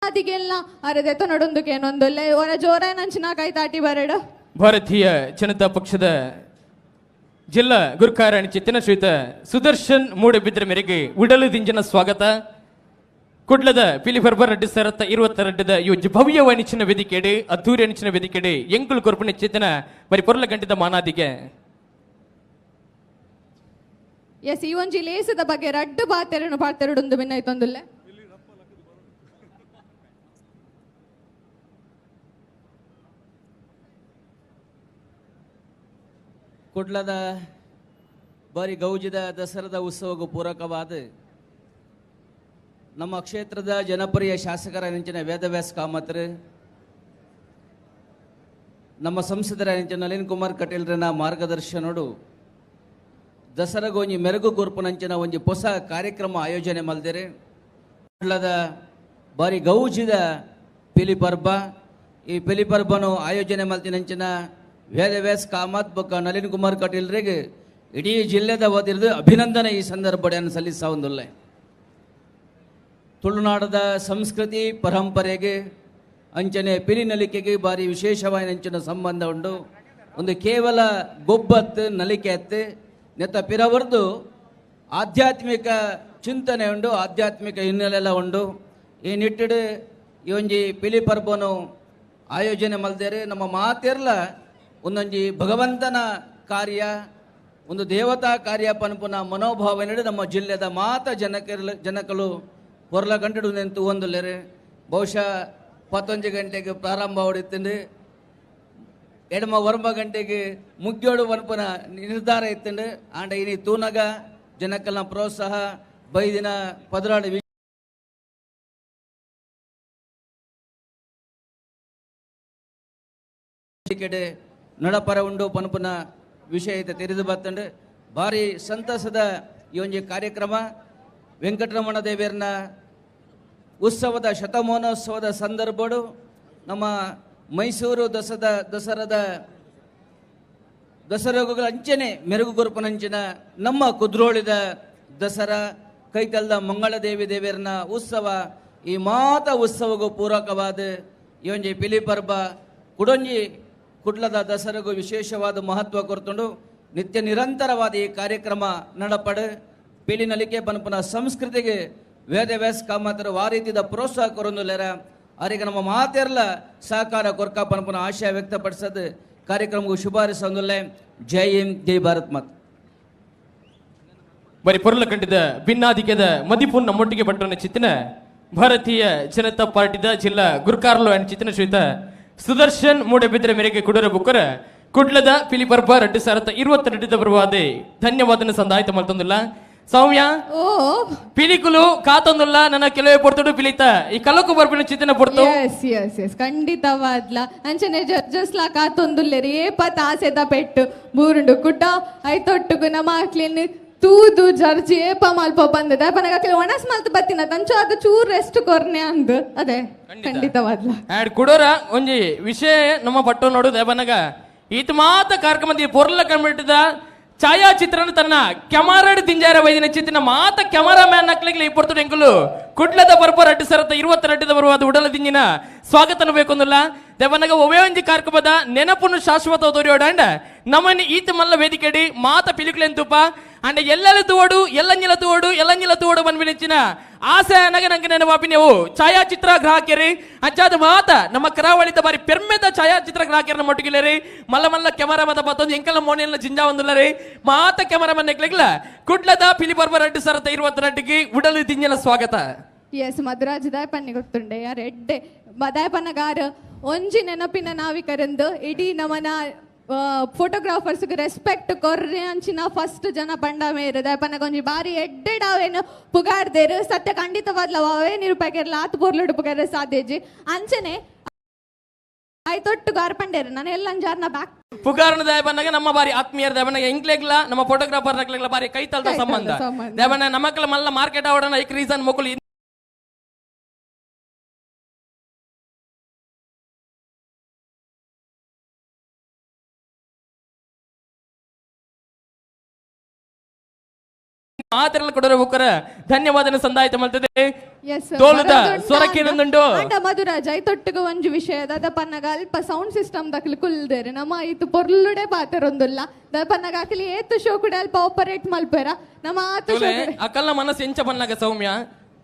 Speaker 9: ಅದಿಗೆಲ್ಲ ಅರೆದೆತ್ತ ನಡೊಂದಕ್ಕೆ ಏನೊಂದೊಲ್ಲೆ ಒರ ಜೋರ ನಂಚಿನ ಕೈ ತಾಟಿ ಬರಡ.
Speaker 11: ಭಾರತೀಯ ಜನತಾ ಪಕ್ಷದ ಜಿಲ್ಲಾ ಗುರುಕಾರಣಿ ಚಿತ್ತನ ಶ್ರೀಯುತ ಸುದರ್ಶನ್ ಮೂಡಬಿದ್ರ ಮೇರೆಗೆ ಉಡಲು ದಿಂಜನ ಸ್ವಾಗತ. ಕುಡ್ಲದ ಪಿಲಿಫರ್ಬ 2022 ಈ ಭವ್ಯ ವಾಣಿಜ್ಯನ ವೇದಿಕೆಡೆ ಅದ್ದೂರಿ ಅಣಿಚಿನ ವೇದಿಕೆಡೆ ಎಂಕುಲು ಕೊರ್ಪುನ ಚೇತನ ಬರಿ ಪೊರ್ಲ ಗಂಟದ ಮಾನಾದಿಗೆ.
Speaker 9: ಎಸ್, ಈ ಒಂಜಿ ಲೇಸದ ಬಗ್ಗೆ ರಡ್ಡು ಬಾತೆರನು ಪಾತೆರಡೊಂದು ಮಿನ್ನಾಯ್ತೊಂದುಲ್ಲೆ.
Speaker 10: ಕುಡ್ಲದ ಬಾರಿ ಗೌಜಿದ ದಸರಾದ ಉತ್ಸವಕ್ಕೂ ಪೂರಕವಾದ ನಮ್ಮ ಕ್ಷೇತ್ರದ ಜನಪ್ರಿಯ ಶಾಸಕರ ನೆಂಚಿನ ವೇದವ್ಯಾಸ ಕಾಮತ್ರು, ನಮ್ಮ ಸಂಸದರ ನೆಂಚಿನ ನಳಿನ್ ಕುಮಾರ್ ಕಟೀಲ್ರನ ಮಾರ್ಗದರ್ಶನೋಡು ದಸರಾಗೊಂಜಿ ಮೆರುಗು ಕೊರ್ಪುನಂಚಿನ ಒಂಜಿ ಹೊಸ ಕಾರ್ಯಕ್ರಮ ಆಯೋಜನೆ ಮಲ್ದಿರಿ. ಕುಡ್ಲದ ಬಾರಿ ಗೌಜಿದ ಪಿಲಿಪರ್ಬ, ಈ ಪಿಲಿಪರ್ಬನು ಆಯೋಜನೆ ಮಲ್ತಿನಂಚಿನ ವೇದವ್ಯಾಸ್ ಕಾಮತ್ ಬೊಕ್ಕ ನಳಿನ್ ಕುಮಾರ್ ಕಟೀಲ್ರಿಗೆ ಇಡೀ ಜಿಲ್ಲೆದ ವತಿರ್ದು ಅಭಿನಂದನೆ ಈ ಸಂದರ್ಭವನ್ನು ಸಲ್ಲಿಸ. ತುಳುನಾಡದ ಸಂಸ್ಕೃತಿ ಪರಂಪರೆಗೆ ಅಂಚನೆ ಪಿಲಿ ನಲಿಕೆಗೆ ಭಾರಿ ವಿಶೇಷವಾದ ಅಂಚಿನ ಸಂಬಂಧ ಉಂಟು. ಒಂದು ಕೇವಲ ಗೊಬ್ಬತ್ತು ನಲಿಕೆ ಅತ್ತು ನೆತ್ತ ಪಿರವರ್ದು ಆಧ್ಯಾತ್ಮಿಕ ಚಿಂತನೆ ಉಂಡು, ಆಧ್ಯಾತ್ಮಿಕ ಹಿನ್ನೆಲೆಲ್ಲ ಉಂಡು. ಈ ನಿಟ್ಟಿಡು ಈ ಒಂಜಿ ಪಿಲಿ ಪರ್ಬನು ಆಯೋಜನೆ ಮಲ್ದೇರೆ ನಮ್ಮ ಮಾತೆರ್ಲ ಒಂದೊಂಜಿ ಭಗವಂತನ ಕಾರ್ಯ, ಒಂದು ದೇವತಾ ಕಾರ್ಯ ಪನ್ಪುನ ಮನೋಭಾವನೆ ನಮ್ಮ ಜಿಲ್ಲೆದ ಮಾತ ಜನಕಲು ಹೊರ್ಲ ಗಂಟೆಡು ನಿಂತು ಒಂದುಲ್ಲೇರೆ. ಬಹುಶಃ 11 ಗಂಟೆಗೆ ಪ್ರಾರಂಭ ಹೊಡಿತೀನಿ, ಎಡಮ ಒರ್ಮ ಗಂಟೆಗೆ ಮುಗ್ಯೋಡು ವನ್ಪುನ ನಿರ್ಧಾರ ಇತ್ತಂಡು. ಆಂಡ ಇನಿ ತೂನಗ ಜನಕಲ್ನ ಪ್ರೋತ್ಸಾಹ ಬೈದಿನ ಪದರಾಡು ಕಡೆ ನಡಪರ ಉಂಡು ಪನ್ಪುನ ವಿಷಯ ಐತೆ ತೆರೆದು ಬತ್ತಂಡು. ಭಾರಿ ಸಂತಸದ ಈ ಒಂಜಿ ಕಾರ್ಯಕ್ರಮ ವೆಂಕಟರಮಣ ದೇವರನ ಉತ್ಸವದ ಶತಮಾನೋತ್ಸವದ ಸಂದರ್ಭಡು ನಮ್ಮ ಮೈಸೂರು ದಸರಾದ ದಸರಾಗಳ ಅಂಚನೆ ಮೆರುಗು ಗುರುಪನಂಚಿನ ನಮ್ಮ ಕುದ್ರೋಳಿದ ದಸರಾ ಕೈತಲ್ದ ಮಂಗಳದೇವಿ ದೇವರನ ಉತ್ಸವ ಈ ಮಾತ ಉತ್ಸವಗೂ ಪೂರಕವಾದ ಈ ಒಂಜಿ ಪಿಲಿ ಪರ್ಬ ಕುಡೊಂಜಿ ಕುಡ್ಲದ ದಸರಾಗೂ ವಿಶೇಷವಾದ ಮಹತ್ವ ಕೊರ್ತುಂಡು. ನಿತ್ಯ ನಿರಂತರವಾದ ಈ ಕಾರ್ಯಕ್ರಮ ನಡಪಡು ಪಿಲಿ ನಲಿಕೆ ಪನ್ಪುನ ಸಂಸ್ಕೃತಿಗೆ Vedavyas ಕಾಮತರ ವಾರೀತಿದ ಪ್ರೋತ್ಸಾಹ ಕೊರೊಂದುಲ್ಲೆರ ಅರಿಗೆ ನಮ್ಮ ಮಾತೆರ್ಲ ಸಹಕಾರ ಕೊರ್ಕ ಪನ್ಪುನ ಆಶಯ ವ್ಯಕ್ತಪಡಿಸೋದು ಕಾರ್ಯಕ್ರಮಕ್ಕೆ ಶುಭಾರಿಸೊಂದುಲ್ಲೆ. ಜೈ ಹಿಂದ್, ಜೈ ಭಾರತ್ ಮಾತ್.
Speaker 11: ಬರಿ ಪೊರ್ಲ ಕಂಡಿದ ಭಿನ್ನಾಧಿಕ್ಯದ ಮದಿಪುನ್ ನಮ್ಮೊಟ್ಟಿಗೆ ಪಟ್ಟಣ ಚಿತ್ತಿನ ಭಾರತೀಯ ಜನತಾ ಪಾರ್ಟಿದ ಜಿಲ್ಲಾ ಗುರ್ಕಾರ್ಲು ಅಂಡ್ ಚಿತ್ತಿನ ಶ್ರೀತ ಸುದರ್ಶನ್ ಮೂಡಬಿದ್ರೆ ಮೇರೆಗೆ ಕುಡರ ಬುಕ್ಕರ ಕುಡ್ಲದ ಪಿಲಿಪರ್ಬ 2022 ಬರುವಾದೆ ಧನ್ಯವಾದನ ಸಂದಾಯ್ತ ಮಲ್ತೊಂದಿಲ್ಲ. ಸೌಮ್ಯ
Speaker 9: ಓ
Speaker 11: ಪಿಲಿಕುಲು ಕಾತೊಂದುಲ್ಲ ನನ್ನ ಕೆಲವೇ ಪೊರ್ತುಡು ಪಿಲಿತ ಈ ಕಲಕು ಬರ್ಪಿನ ಚಿತ್ತಿನ ಪೊರ್ತು.
Speaker 9: S S S ಖಂಡಿತವಾದ್ಲ ಅಂಚನೆ ಜಡ್ಜಸ್ ಲಾ ಕಾತೊಂದುಲ್ಲೇರಿ ಏಪತ್ ಆಸೆದ ಪೆಟ್ಟು ಬೂರುಂಡು ಕುಟ ಐತೊಟ್ಟುಗು ನಮ್ಮ ಅಕ್ಲಿನ್ ತೂದು ಜರ್ಜಿ ಏಪ ಮಲ್ಪ ಬಂದದ ಪನಗ ಅಕ್ಲಿ ಒಣಸ್ ಮಲ್ತ್ ಬತ್ತಿನ ತಂಚು ಅದು ಚೂರ್ ರೆಸ್ಟ್ ಕೊರ್ನೆ ಅಂದ್ ಅದೇ ಖಂಡಿತವಾದ್ಲ.
Speaker 11: ಆಡ್ ಕುಡೋರ ಒಂಜಿ ವಿಷಯ ನಮ್ಮ ಪಟ್ಟು ನೋಡು ದೇವನಗ ಈತ ಮಾತ ಕಾರ್ಯಕ್ರಮದ ಪೊರ್ಲ ಕಮಿಟಿದ ಛಾಯಾಚಿತ್ರನ ತನ್ನ ಕೆಮರಾಡ್ ದಿಂಜಾರ ವೈದಿನ ಚಿತ್ತಿನ ಮಾತ ಕ್ಯಾಮರಾ ಮ್ಯಾನ್ ಅಕ್ಲಿಗ್ಲ ಈ ಪೊರ್ತು ಎಂಕುಲು ಕುಡ್ಲದ ಬರ್ಪ 2022 ಬರುವ ಅದು ಉಡಲ ದಿಂಜಿನ ಸ್ವಾಗತನ ಬೇಕೊಂದಿಲ್ಲ. ದೇವನಗ ಒವೇ ಒಂಜಿ ಕಾರ್ಯಕ್ರಮದ ನೆನಪುನು ಶಾಶ್ವತ ದೊರೆಯೋಡಂಡ ನಮ್ಮನ್ನು ಈತ ಮಲ್ಲ ವೇದಿಕೆಡಿ ಮಾತ ಪಿಲಿಕುಲೆನ್ ತೂಪ ಅಂಡ ಎಲ್ಲೆಲ್ಲ ತೂವಡು ಎಲ್ಲಂಜಿಲ ತೂವಡು ಎಲ್ಲಂಜಿಲ ತೂವಡು ಬಂದ್ಬಿಡಿನ ಆಸೆ ಅನಗ ನಂಗೆ ನೆನಪಾಪಿ ನೀವು ಛಾಯಾಚಿತ್ರ ಗ್ರಾಹಕರಿ ಅಂಚಾದ ಮಾತ ನಮ್ಮ ಕರಾವಳಿದ ಬಾರಿ ಪೆರ್ಮೆದ ಛಾಯಾಚಿತ್ರ ಗ್ರಾಹಕರನ್ನ ಮೊಟ್ಟಿಗಿಲ್ಲರಿ ಮಲ್ಲ ಮಲ್ಲ ಕ್ಯಾಮರಾ ಮತ ಬತ್ತೊಂದು ಎಂಕಲ ಮೋನೆಲ್ಲ ಜಿಂಜಾ ಒಂದುಲ್ಲರಿ ಮಾತ ಕ್ಯಾಮರಾ ಮನೆಗ್ಲಿಗ್ಲ ಕುಡ್ಲದ ಪಿಲಿಪರ್ಬ 2022 ಉಡಲು ದಿಂಜಲ ಸ್ವಾಗತ.
Speaker 9: ಎಸ್ ಮಧುರಾಜ್ ದಾಯಪನ್ನಿ ಗೊತ್ತುಂಡೆ ಯಾರು ಎಡ್ಡೆ ದಾಯಪನ್ನಗಾರ ಒಂಜಿ ನೆನಪಿನ ನಾವಿಕರಂದು ಇಡೀ ನಮನ ಫೋಟೋಗ್ರಾಫರ್ಸ್ ರೆಸ್ಪೆಕ್ಟ್ ಕೊರ್ರೆ ಅಂಚಿನ ಫಸ್ಟ್ ಜನ ಪಂಡ ಮೇರು ದಾಯಪನ್ನಗ ಒಂಜಿ ಬಾರಿ ಎಡ್ಡೆಡಾವೇನು ಪುಗಾರ್ದೇರು ಸತ್ಯ ಖಂಡಿತವಾದ್ಲ ಅವೇ ನಿರೂಪಕರ್ಲ ಆತ್ ಪೊರ್ಲುಡು ಪುಗಾರ ಸಾಧ್ಯಜಿ ಅಂಚನೆ ಆಯ್ತೊಟ್ಟು ಗಾರ್ ಪಂಡೇರು ನಾನು ಎಲ್ಲ ಅಂಜಾರ್ನ ಬ್ಯಾಕ್
Speaker 11: ಪುಗಾರನ ದಾಯಪನ್ನಗ ನಮ್ಮ ಬಾರಿ ಆತ್ಮೀಯರ ದಾಯಪನ್ನಗ ಎಂಕ್ಲೆಗ್ಲ ನಮ್ಮ ಫೋಟೋಗ್ರಾಫರ್ ನಕ್ಲೆಗ್ಲ ಬಾರಿ ಕೈತಲ್ದ ಸಂಬಂಧ ದಾಯಪನ್ನ ನಮಕ್ಲ ಮಲ್ಲ ಮಾರ್ಕೆಟ್ ಆವಡನ ಐಕ್ ರೀಸನ್ ಮೊಕುಲು ಮಾತೆಲ್ಲ ಕೊಡೋರು ಬುಕ್ಕರ ಧನ್ಯವಾದನ ಸಂದಾಯಿತ ಮಲ್ತದೆ. ತೋಲುದ ಸ್ವರಕ್ಕೆ
Speaker 9: ಅಂಡ ಮಧುರಾಜ್ ಐತೊಟ್ಟಿಗೆ ಒಂಜಿ ವಿಷಯ ದಪನ್ನಗ ಅಲ್ಪ ಸೌಂಡ್ ಸಿಸ್ಟಮ್ ದಕ್ಲು ಕುಲ್ದೇರೆ ನಮ್ಮ ಇತ್ತು ಪೊರ್ಲುಡೆ ಪಾತೆರೊಂದುಲ್ಲ ದಪನ್ನಗ ಅಕ್ಲಿ ಏತು ಶೋ ಕೂಡ ಅಲ್ಪ ಆಪರೇಟ್ ಮಲ್ಪೆರ ನಮ್ಮ ಆತು
Speaker 11: ಅಕಲ್ನ ಮನಸ್ಸು ಎಂಚ ಪನ್ನಗ ಸೌಮ್ಯ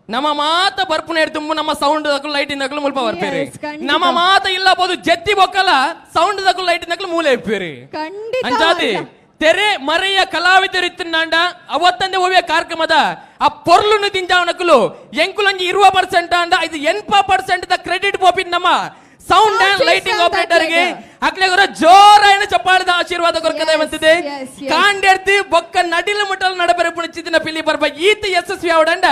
Speaker 11: ನಮ್ಮ ಮಾತ ಬರ್ಪುನ ತುಂಬ ನಮ್ಮ ಸೌಂಡ್ ದಕ್ಲು ಲೈಟಿಂಗ್ ದಕ್ಲು ಮುಲ್ಪ ಬರ್ಪೇರಿ ನಮ್ಮ ಮಾತ ಇಲ್ಲ ಬೋದು ಜತ್ತಿ ಬೊಕ್ಕಲ ಸೌಂಡ್ ದಕ್ಲು ಲೈಟಿಂಗ್ ದಕ್ಲು ಮೂಲೆ ಇಪ್ಪೇರಿ
Speaker 9: ಖಂಡಿತ.
Speaker 11: ಅಂಚಾದಿ ತೆರೆ ಮರೆಯ ಕಲಾವಿದರಿತ್ತಿನಾಂಡ ಅವತ್ತಂದೆ ಓವಿಯ ಕಾರ್ಯಕ್ರಮದ ಆ ಪೊರ್ಲುನು ತಿಂಜಾವನಕುಲು ಎಂಕುಲಂಜಿ 20% ಅಂಡ ಇದು 80% the credit ಪೋಪಿನ್ ನಮ್ಮ sound and lighting operator ಗೆ ಅಕ್ಲೆಗುರ ಜೋರಾಯಣ ಚಪ್ಪಾಳದ ಆಶೀರ್ವಾದ ಕೊರಕದೆ ಬಂತಿದೆ. ಕಾಂಡೆರ್ತಿ ಬೊಕ್ಕ ನಡಿಲ ಮುಟ್ಟಲು ನಡಬೆರೆ ಪುಣಿಚಿದಿನ ಪಿಲಿ ಬರ್ಬ ಈತ ಯಶಸ್ವಿ ಆವಡಂಡ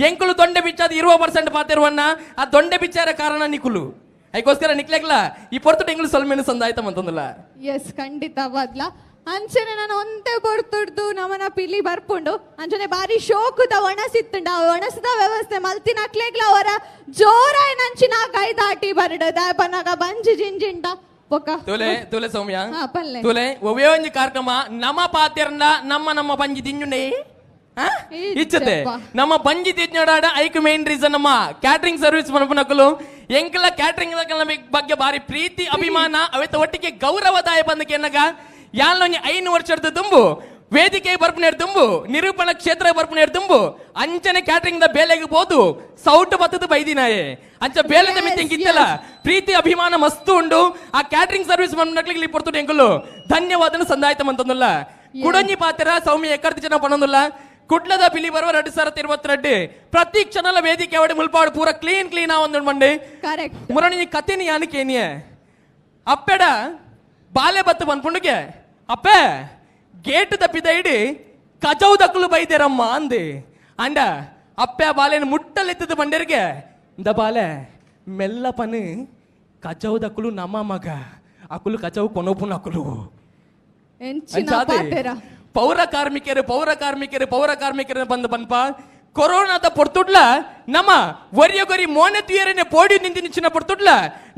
Speaker 11: ಎಂಕುಲು ದೊಂಡೆ ಬಿಚ್ಚಾದ 20% ಪಾತಿರುವನ್ನ ಆ ದೊಂಡೆ ಬಿಚ್ಚಾರ ಕಾರಣ ನಿಕುಲು ಅದಕ್ಕೋಸ್ಕರ ನಿಕ್ಲೆಗ್ಲ ಈ ಪೊರ್ತು ಎಂಗುಲು ಸೊಲ್ಮೇನು ಸಂದಾಯ್ತ ಮಂತಂದಿಲ್ಲ.
Speaker 9: ಎಸ್ ಖಂಡಿತವಾದ್ಲ ಅಂಚನೆ ನಾನು ಒಂತೆ ಬರ್ತುಡ್ದು ನಮನ ಪಿಲಿ ಬರ್ಪುಂಡು ಅಂಚನೆ ಬಾರಿ ಶೋಕುದ ಒಣಸಿತ್ತುಂಡ ಒಣಸದ ವ್ಯವಸ್ಥೆ ಮಲ್ತಿನ ಅಕ್ಲೆಗ್ಲ ಅವರ ಜೋರಾಯ್ ನಂಚಿನ ಕೈ ದಾಟಿ ಬರಡು ದಾಪನಾಗ ಬಂಜಿ ಜಿಂಜಿಂಡ ಪೊಕ್ಕ
Speaker 11: ತುಲೆ ತುಲೆ ಸೌಮ್ಯ ತುಲೆ ಒವೇ ಒಂಜಿ ಕಾರ್ಯಕ್ರಮ ನಮ್ಮ ಪಾತೆರ್ನ ನಮ್ಮ ನಮ್ಮ ಬಂಜಿ ತಿಂಜುಂಡೆ ಇಚ್ಚತೆ ನಮ್ಮ ಬಂಜಿ ತಿಂಜೋಡಾಡ ಐಕ್ ಮೇನ್ ರೀಸನ್ ನಮ್ಮ ಕ್ಯಾಟರಿಂಗ್ ಸರ್ವಿಸ್ ಮನಪುನಕುಲು ಎಂಕಲ ಕ್ಯಾಟರಿಂಗ್ ಬಗ್ಗೆ ಬಾರಿ ಪ್ರೀತಿ ಅಭಿಮಾನ ಅವೆತ್ತ ಒಟ್ಟಿಗೆ ಗೌರವದಾಯ ಬಂದಕ್ಕೆ ಎನ್ನಗ ಯಾಲೊಂಜಿ 5 ವರ್ಷದ ತುಂಬು ವೇದಿಕೆ ಬರ್ಪುನೇರ್ ತುಂಬು ನಿರೂಪಣಾ ಕ್ಷೇತ್ರ ಬರ್ಪುನೇರ್ ತುಂಬು ಅಂಚನೆ ಕ್ಯಾಟರಿಂಗ್ the ಬೇಲೆಗೆ ಬೋದು ಸೌಟು ಬತ್ತದ ಬೈದಿನಾಯೆ ಅಂಚ ಬೇಲೆದ ಮಿತ್ತಿಂಗಿತ್ತಲ್ಲ ಪ್ರೀತಿ ಅಭಿಮಾನ ಮಸ್ತು ಉಂಡು ಆ ಕ್ಯಾಟರಿಂಗ್ ಸರ್ವಿಸ್ ಮನಕ್ಲಿಗೆ ಪೊರ್ತುಡು ಎಂಕುಲು ಧನ್ಯವಾದನ ಸಂದಾಯ್ತ ಮಂತಂದುಲ್ಲ. ಕುಡಂಜಿ ಪಾತ್ರ ಸೌಮ್ಯ ಎಕ್ಕರ್ತಿ ಜನ ಪಣೊಂದುಲ್ಲ ಕುಡ್ಲದ ಪಿಲಿ ಬರುವ 2022 ಪ್ರತಿ ಕ್ಷಣಲ ವೇದಿಕೆ ಅವಡೆ ಮುಲ್ಪಾಡು ಪೂರ ಕ್ಲೀನ್ ಕ್ಲೀನ್ ಆ ಒಂದು ಮಂಡೆ ಮುರಣಿ ಕತೆನಿ ಯಾನಕೇನಿಯೇ ಅಪ್ಪೆಡ ಬಾಲೆ ಬತ್ತು ಬಂದ್ಪುಂಡುಗೆ ಅಪ್ಪೆ ಗೇಟ್ ತಪ್ಪಿದ ಇಡಿ ಕಜೌ ದಕ್ಕಲು ಬೈದೇರಮ್ಮ ಅಂದೆ ಅಂಡ ಅಪ್ಪೆ ಬಾಲೆನ ಮುಟ್ಟಲೆತ್ತದ ಬಂಡೇರಿಗೆ ಇಂದ ಬಾಲೆ ಮೆಲ್ಲ ಪನು ಕಜೌ ದಕ್ಕಲು ನಮ್ಮ ಮಗ ಅಕುಲು ಕಜೌ ಕೊನೋಪುನ ಅಕುಲು ಪೌರ ಕಾರ್ಮಿಕರು ಪೌರ ಕಾರ್ಮಿಕರು ಪೌರ ಕಾರ್ಮಿಕರು ಬಂದು ಬನ್ಪ ಕೊರೋನಾದ ಪೊರ್ತುಡ್ಲ ನಮ್ಮ ಒರಿಯಗೊರಿ ಮೋನೆ ತುಯರನೆ ಪೋಡಿ ನಿಂತಿನ ಪೊರ್ತುಡ್ಲ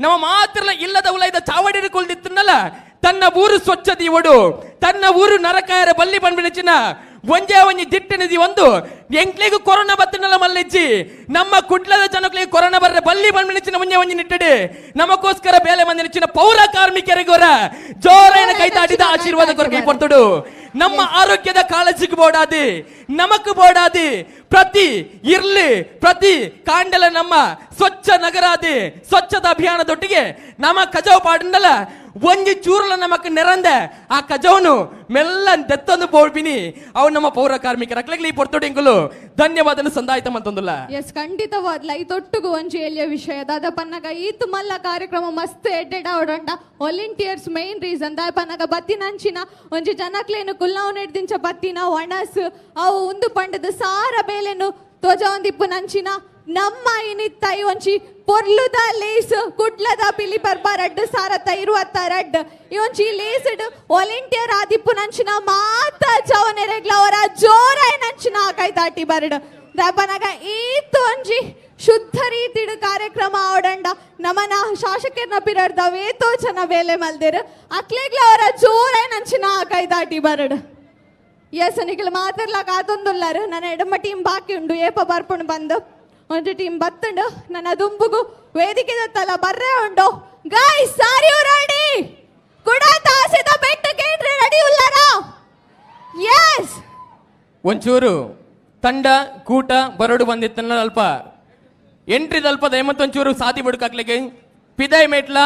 Speaker 11: ನಮ್ಮ ಮಾತ್ರ ಇಲ್ಲದ ಉಲೈದ ಚಾವಡಿನ ಕೊಲ್ದಿತ್ತನಲ್ಲ ತನ್ನ ಊರು ಸ್ವಚ್ಛ ದೀವಡು ತನ್ನ ಊರು ನರಕಾಯರ ಬಲ್ಲಿ ಬಂದ್ಬಿಡಿಚಿನ ಒಂಜೇ ಒಂಜಿ ದಿಟ್ಟನಿದಿ ಒಂದು ಎಂಕ್ಲೆಗ್ ಕೊರೋನಾ ಬತ್ತನಲ್ಲ ಮಲ್ಲಿಜ್ಜಿ ನಮ್ಮ ಕುಡ್ಲದ ಜನಕ್ಲೆಗ್ ಕೊರೋನಾ ಬರ್ರೆ ಬಲ್ಲಿ ಬಂದ್ಮಿನಿಚ್ಚಿನ ಒಂಜೇ ಒಂಜಿ ನಿಟ್ಟಡಿ ನಮಗೋಸ್ಕರ ಬೇಲೆ ಮಂದಿ ನಿಚ್ಚಿನ ಪೌರ ಕಾರ್ಮಿಕರಿಗೋರ ಜೋರೈನ ಕೈತಾಟಿದ ಆಶೀರ್ವಾದ ಕೊರಕೆ ಪೊರ್ತುಡು ನಮ್ಮ ಆರೋಗ್ಯದ ಕಾಳಜಿಗೆ ಬೋಡಾದಿ ನಮಕ್ ಬೋಡಾದಿ ಪ್ರತಿ ಇರ್ಲಿ ಪ್ರತಿ ಕಾಂಡಲ ನಮ್ಮ ಸ್ವಚ್ಛ ನಗರಾದಿ ಸ್ವಚ್ಛತಾ ಅಭಿಯಾನದೊಟ್ಟಿಗೆ ನಮ್ಮ ಕಜಾವ್ ಪಾಡಂಡಲ ಒಂಜಿ ಚೂರುಲ ನಮಕ್ ನೆರಂದೆ ಆ ಕಜವನು ಮೆಲ್ಲ ದೆತ್ತೊಂದು ಬೋಡ್ಬಿನಿ ಅವು ನಮ್ಮ ಪೌರ ಕಾರ್ಮಿಕರ ಅಕ್ಲಗ್ಲಿ ಪೊರ್ತುಡಿಂಗುಲು ಧನ್ಯವಾದನ ಸಂದಾಯ್ತ ಮಂತೊಂದುಲ್ಲ.
Speaker 9: ಎಸ್ ಖಂಡಿತವಾದ್ಲ ಈ ತೊಟ್ಟುಗು ಒಂಜಿ ಎಲ್ಲಿಯ ವಿಷಯ ದಾದ ಪನ್ನಗ ಈತ್ ಮಲ್ಲ ಕಾರ್ಯಕ್ರಮ ಮಸ್ತ್ ಎಡ್ಡೆಡ್ ಅವಡಂಡ ವಾಲಂಟಿಯರ್ಸ್ ಮೇನ್ ರೀಸನ್ ದಾದ ಪನ್ನಗ ಬತ್ತಿನಂಚಿನ ಒಂಜಿ ಜನಕ್ಲೇನು ಕುಲ್ಲಾವ್ ನೆಡ್ದಿಂಚ ಬತ್ತಿನ ಒಣಸ್ ಅವು ಉಂದು ಪಂಡದ ಸಾರ ಬೇಲೆನು ತ್ವಜ ನಂಚಿನ ನಮ್ಮ ಇನಿತ್ತೈ ಒಂಜಿ ಪೊರ್ಲುದ ಲೇಸ್ ಕುಡ್ಲದ ಪಿಲಿ ಪರ್ಬ ರಡ್ಡ್ ಸಾರತ್ತ ಇರುವತ್ತ ರಡ್ಡ್ ಈ ಒಂಜಿ ಲೇಸ್ಡ್ ವಾಲಂಟಿಯರ್ ಆದಿಪ್ಪು ನಂಚಿನ ಮಾತ ಜವನೆರೆಗ್ಲ ಅವರ ಜೋರಾಯ್ ನಂಚಿನ ಕೈತಾಟಿ ಬರಡು ದಪನಗ ಈತ್ ಒಂಜಿ ಶುದ್ಧ ರೀತಿಡು ಕಾರ್ಯಕ್ರಮ ಅವಡಂಡ ನಮನ ಶಾಸಕರ್ನ ಪಿರಡ್ದ ವೇತೋ ಜನ ಬೇಲೆ ಮಲ್ದಿರು ಅಕ್ಲೆಗ್ಲ ಅವರ ಜೋರಾಯ್ ನಂಚಿನ ಕೈತಾಟಿ ಬರಡು. ಎಸ್ ನಿಖಿಲ್ ಮಾತಾಡ್ಲಾಕ ಕಾತೊಂದುಲ್ಲಾರು ನನ್ನ ಎಡಮ ಟೀಮ್ ಬಾಕಿ ಉಂಡು ಏಪ ಬರ್ಪುಂಡು ಬಂದು ಒಂದು ಟೀಮ್ ಬತ್ತುಂಡು ನನ್ನ ದುಂಬುಗು ವೇದಿಕೆ ದತ್ತಲ್ಲ ಬರ್ರೆ ಉಂಡು. Guys are you ready? ಕುಡ ತಾಸೆದ ಬೆಟ್ಟ ಕೇಂದ್ರ ರೆಡಿ ಉಲ್ಲಾರಾ? ಎಸ್
Speaker 11: ಒಂಚೂರು ತಂಡ ಕೂಟ ಬರಡು ಬಂದಿತ್ತನ್ನ ಅಲ್ಪ ಎಂಟ್ರಿದಲ್ಪ ದಯಮಂತ ಒಂಚೂರು ಸಾದಿ ಬಡುಕಾಕ್ಲಿಕ್ಕೆ ಪಿದಾಯ್ ಮೇಟ್ಲ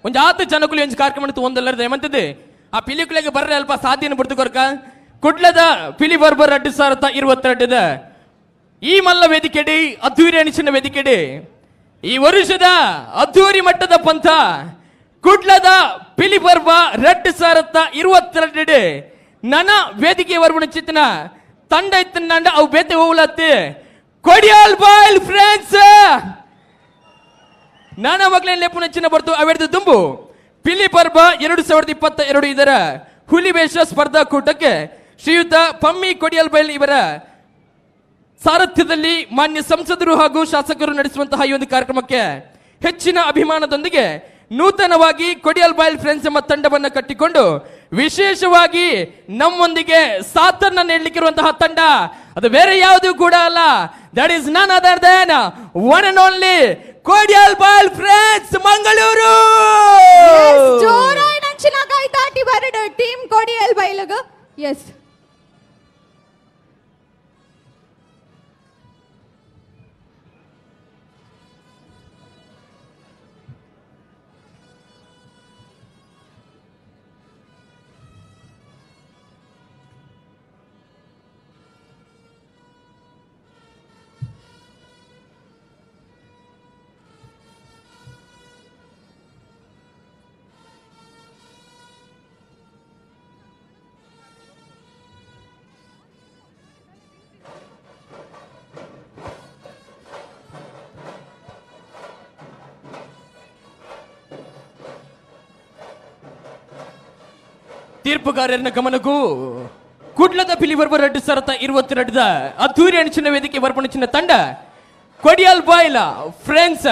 Speaker 11: ಒಂಜು ಆತು ಜನಕುಲಿ ಒಂಜು ಕಾರ್ಯಕ್ರಮ ಒಂದಲ್ಲರ ದಯಮಂತದೆ ಆ ಪಿಲಿಕುಲೆಗೆ ಬರ್ರೆ ಅಲ್ಪ ಸಾದಿಯನ್ನು ಬಿಡ್ತು ಕೊರ್ಕ ಕುಡ್ಲದ ಪಿಲಿ ಬರ್ಬರ್ 2022 ಈ ಮಲ್ಲ ವೇದಿಕೆಡಿ ಅದ್ದೂರಿ ಅನಿಸಿನ ವೇದಿಕೆಡಿ ಈ ವರುಷದ ಅದ್ದೂರಿ ಮಟ್ಟದ ಪಂಥ ಕುಡ್ಲದ ಪಿಲಿ ಬರ್ಬ 2022 ನನ ವೇದಿಕೆ ವರ್ಬುಣ ಚಿತ್ತನ ತಂಡ ಇತ್ತಂಡ ಅವು ಬೇತೆ ಹೋಗ್ಲತ್ತಿ ಕೊಡಿಯಾಲ್ ಬಾಯ್ಲ್ ಫ್ರೆಂಡ್ಸ್ ನಾನಾ ಮಕ್ಕಳನ್ನ ಲೆಪ್ಪು ನಚ್ಚಿನ ಬರ್ತು ಅವೆಡ್ದು ದುಂಬು ಪಿಲಿ ಪರ್ಬ 2022 ಇದರ ಹುಲಿವೇಷ ಸ್ಪರ್ಧಾ ಕೂಟಕ್ಕೆ ಶ್ರೀಯುತ ಪಮ್ಮಿ ಕೊಡಿಯಲ್ ಬೈಲ್ ಇವರ ಸಾರಥ್ಯದಲ್ಲಿ ಮಾನ್ಯ ಸಂಸದರು ಹಾಗೂ ಶಾಸಕರು ನಡೆಸುವಂತಹ ಈ ಒಂದು ಕಾರ್ಯಕ್ರಮಕ್ಕೆ ಹೆಚ್ಚಿನ ಅಭಿಮಾನದೊಂದಿಗೆ ನೂತನವಾಗಿ ಕೊಡಿಯಲ್ ಬೈಲ್ ಫ್ರೆಂಡ್ಸ್ ಎಂಬ ತಂಡವನ್ನು ಕಟ್ಟಿಕೊಂಡು ವಿಶೇಷವಾಗಿ ನಮ್ಮೊಂದಿಗೆ ಸಾಥನ್ನ ನೀಡಲಿಕ್ಕಿರುವಂತಹ ತಂಡ ಅದು ಬೇರೆ ಯಾವುದು ಕೂಡ ಅಲ್ಲ, that is none other than one and only Kodial Bail friends Mangaluru.
Speaker 9: ಜೋರಾಗಿ ನಂಚಿನ ಕೈತಾಟಿ ಬರಡು ಟೀಮ್ ಕೊಡಿಯಲ್ ಬೈಲಗ. ಎಸ್
Speaker 11: ತೀರ್ಪುಗಾರರನ್ನ ಗಮನಕ್ಕೂ ಕುಡ್ಲದ ಪಿಲಿ ಬರ್ಬ 2022 ಅದ್ದೂರಿ ಅಣಿಚಿನ ವೇದಿಕೆ ಬರ್ಪಣಿಚಿನ ತಂಡ ಕೊಡಿಯಲ್ ಬಾಯ್ಲ ಫ್ರೆಂಡ್ಸ್.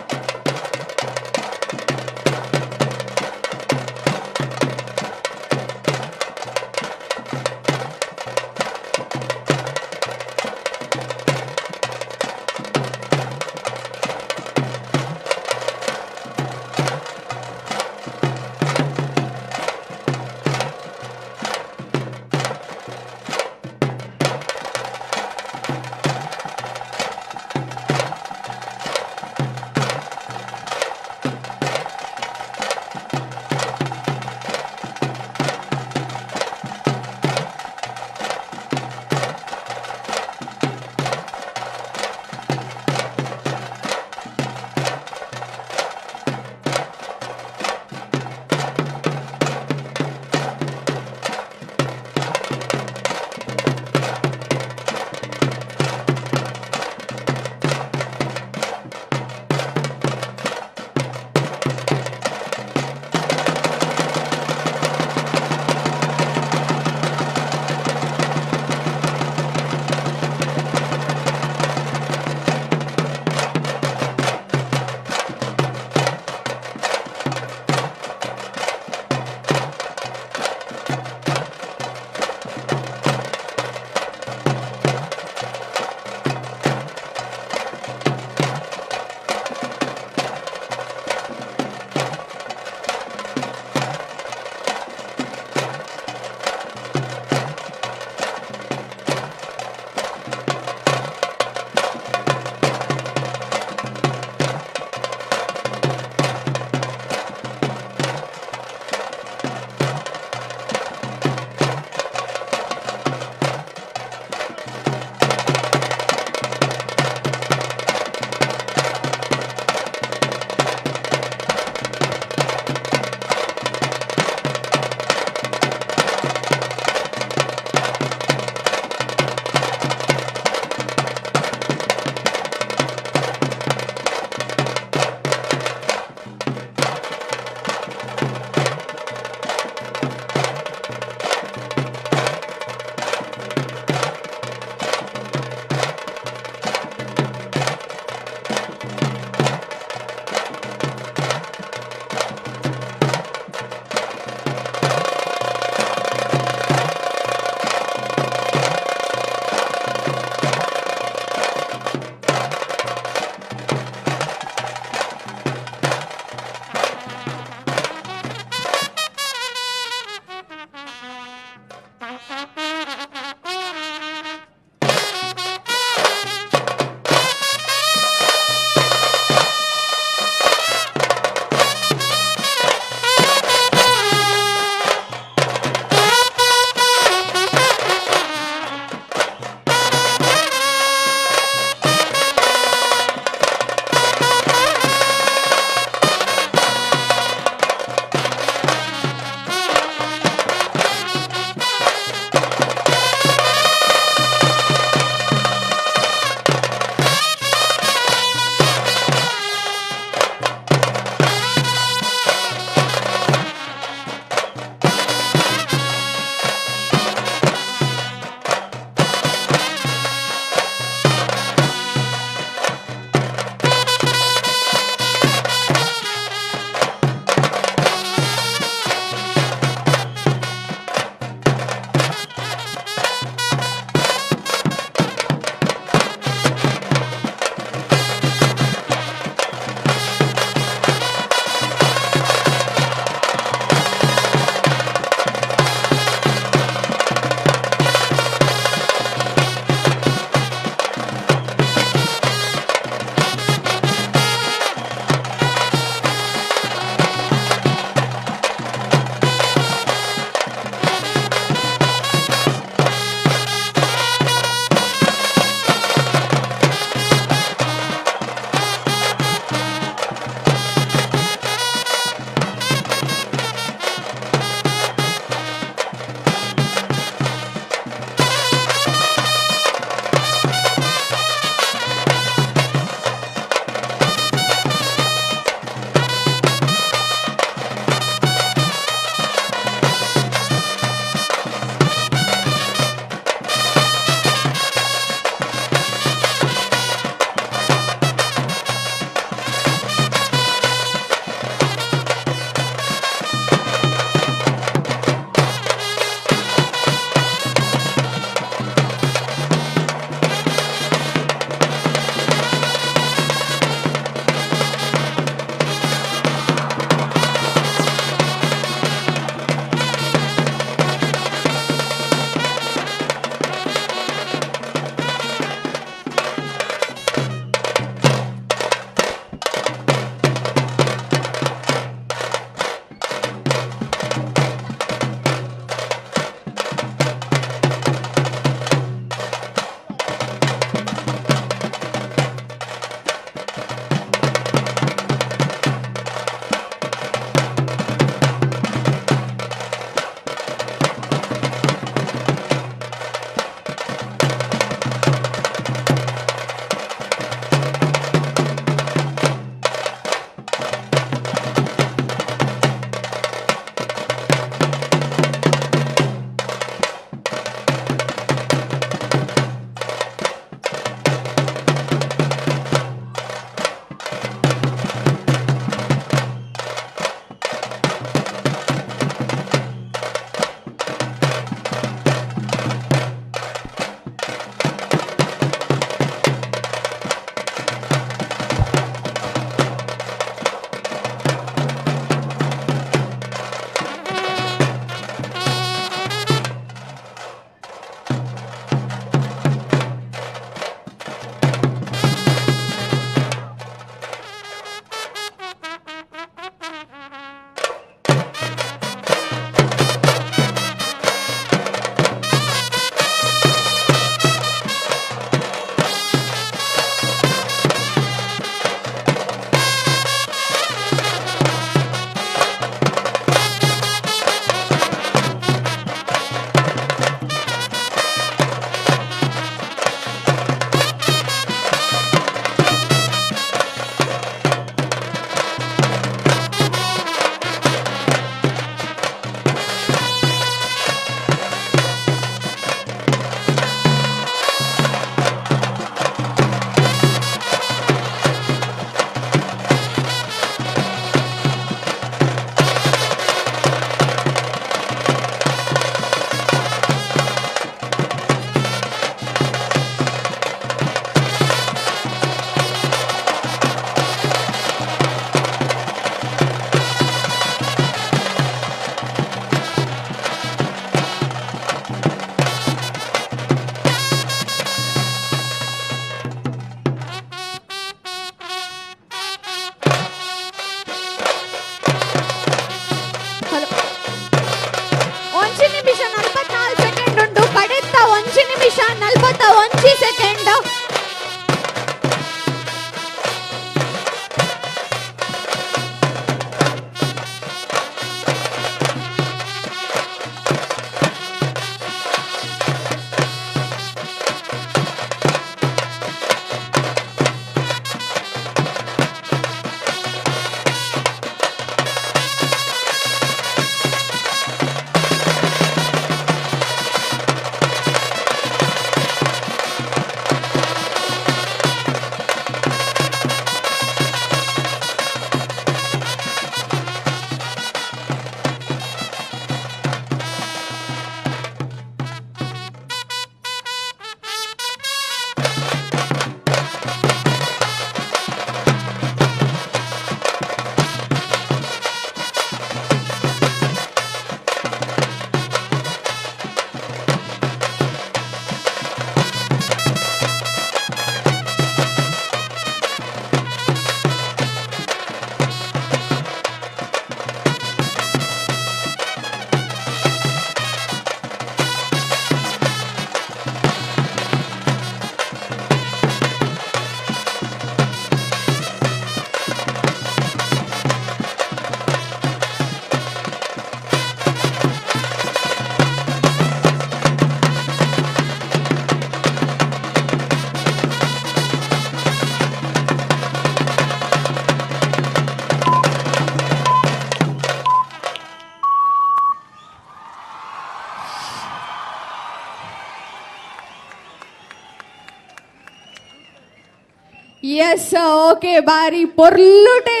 Speaker 9: ಎಸ್ ಓಕೆ ಬಾರಿ ಪೊರ್ಲುಟೆ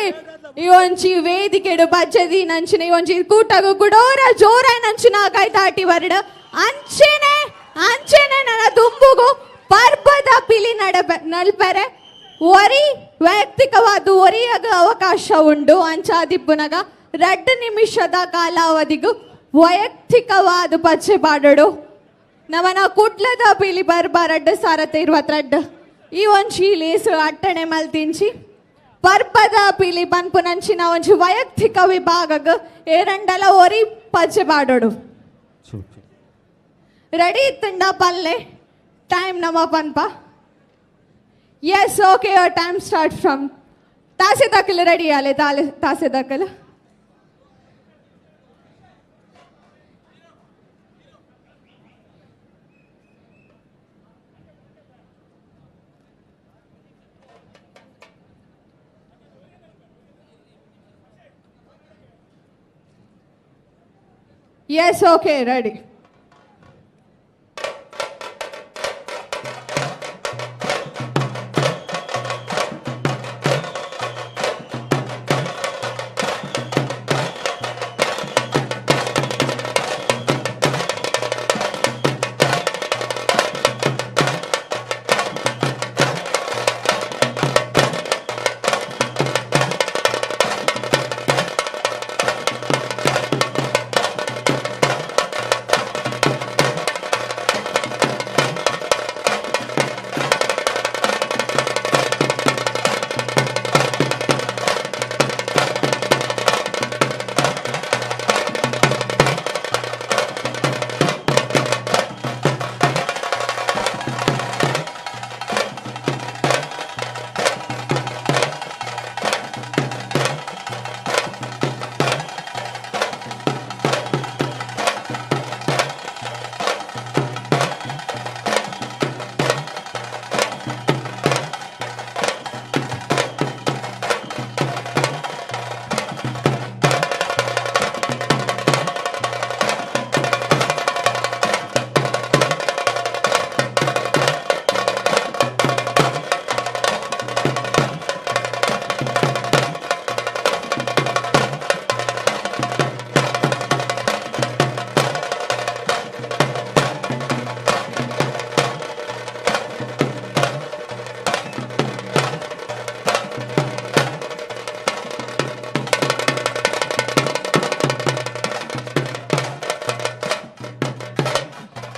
Speaker 9: ಈ ಒಂಜಿ ವೇದಿಕೆಡು ಪಜ್ಜದಿ ನಂಚಿನ ಈ ಒಂಜಿ ಕೂಟಗು ಕುಡೋರ ಜೋರ ನಂಚಿನ ಕೈತಾಟಿ ಬರಡ ಅಂಚೆನೆ ಅಂಚೆನೆ ನನ್ನ ದುಂಬುಗು ಪರ್ಬದ ಪಿಲಿ ನಲ್ಪೆರೆ ಒರಿ ವೈಯಕ್ತಿಕವಾದ ಒರಿಯಾಗ ಅವಕಾಶ ಉಂಡು ಅಂಚಾದಿಪ್ಪುನಗ 2 ನಿಮಿಷದ ಕಾಲಾವಧಿಗೂ ವೈಯಕ್ತಿಕವಾದ ಪಚ್ಚೆ ಪಾಡೋಡು ನಮನ ಕುಡ್ಲದ ಪಿಲಿ ಬರ್ಬ 2022 ಈ ಒಂಜಿ ಲೇಸು ಅಟ್ಟಣೆ ಮಲ್ತಿಂಚಿ ಪರ್ಬದ ಪಿಲಿ ಪನ್ಪು ನಂಚಿನ ಒಂಜಿ ವೈಯಕ್ತಿಕ ವಿಭಾಗಗ್ ಏರಂಡಲ ಒರಿ ಪಚ್ಚೆ ಪಾಡೋಡು ರೆಡಿ ಇತ್ತಂಡ ಪಲ್ಲೆ ಟೈಮ್ ನಮ್ಮ ಪನ್ಪ. Yes okay your time start from ತಾಸೆ ದಾಖಲು ರೆಡಿ ಆಲೆ ತಾಸೆ ದಾಖಲು. Yes, okay, ready.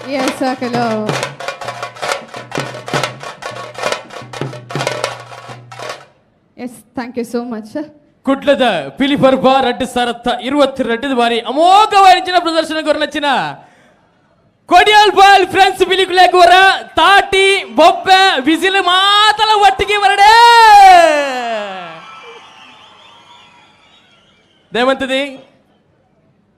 Speaker 9: Yes, hello. Yes, thank you so much.
Speaker 11: ಕುಡ್ಲದ ಪಿಲಿಪರ್ಬ 2022 ಬಾರಿ ಅಮೋಘವಾದ ಪ್ರದರ್ಶನ ಕೊರನಚ್ಚಿನ ಕೊಡಿಯಲ್ ಬಾಲ್ ಫ್ರೆಂಡ್ಸ್ ಪಿಲಿಕುಲೇಕುವರ ತಾಟಿ ಬೊಬ್ಬೆ ವಿಸಿಲ್ ಮಾತಲ ಒಟ್ಟಿಗೆ ಬರಡೆ ದೇವಂತದಿ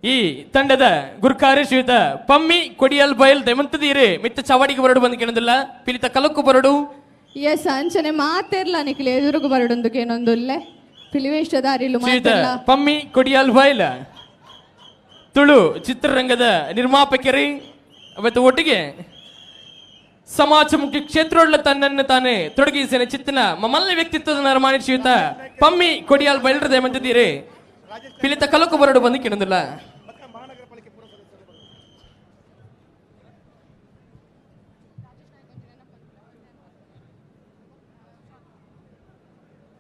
Speaker 11: ಈ ತಂಡದ ಗುರ್ಕಾರಿ ಶ್ರೀಯುತ ಪಮ್ಮಿ ಕೊಡಿಯಲ್ ಬಯಲ್ ದಯಮಂತದೀರೆ ಮಿತ್ತ ಚವಾಡಿಗೆ ಬರಡು ಬಂದು ಕೇಳೋದಿಲ್ಲ ಪಿಲಿತ ಕಲಕ್ಕು ಬರಡು.
Speaker 9: ಎಸ್ ಅಂಚನೆ ಮಾತಿರ್ಲ ನಿಖಿಲ್ ಎದುರುಗು ಬರಡೊಂದು ಏನೊಂದುಲ್ಲೆ ಪಿಲಿವೇಶದಾರಿಲು
Speaker 11: ಶ್ರೀಯುತ ಪಮ್ಮಿ ಕೊಡಿಯಲ್ ಬಯಲ್ ತುಳು ಚಿತ್ರರಂಗದ ನಿರ್ಮಾಪಕರಿ ಅವತ್ತು ಒಟ್ಟಿಗೆ ಸಮಾಜಮುಖಿ ಕ್ಷೇತ್ರೊಳ್ಳ ತನ್ನನ್ನು ತಾನೇ ತೊಡಗಿಸಿನ ಚಿತ್ತನ ಮಮ್ಮಲ್ಲ ವ್ಯಕ್ತಿತ್ವದ ನರಮಾಣಿ ಶ್ರೀಯುತ ಪಮ್ಮಿ ಕೊಡಿಯಲ್ ಬಯಲ್ರ ದಯಮಂತದೀರೆ ಪಿಲಿತ ಕಲಕು ಬರಡು ಬಂದು ಕೇಳೋದಿಲ್ಲ.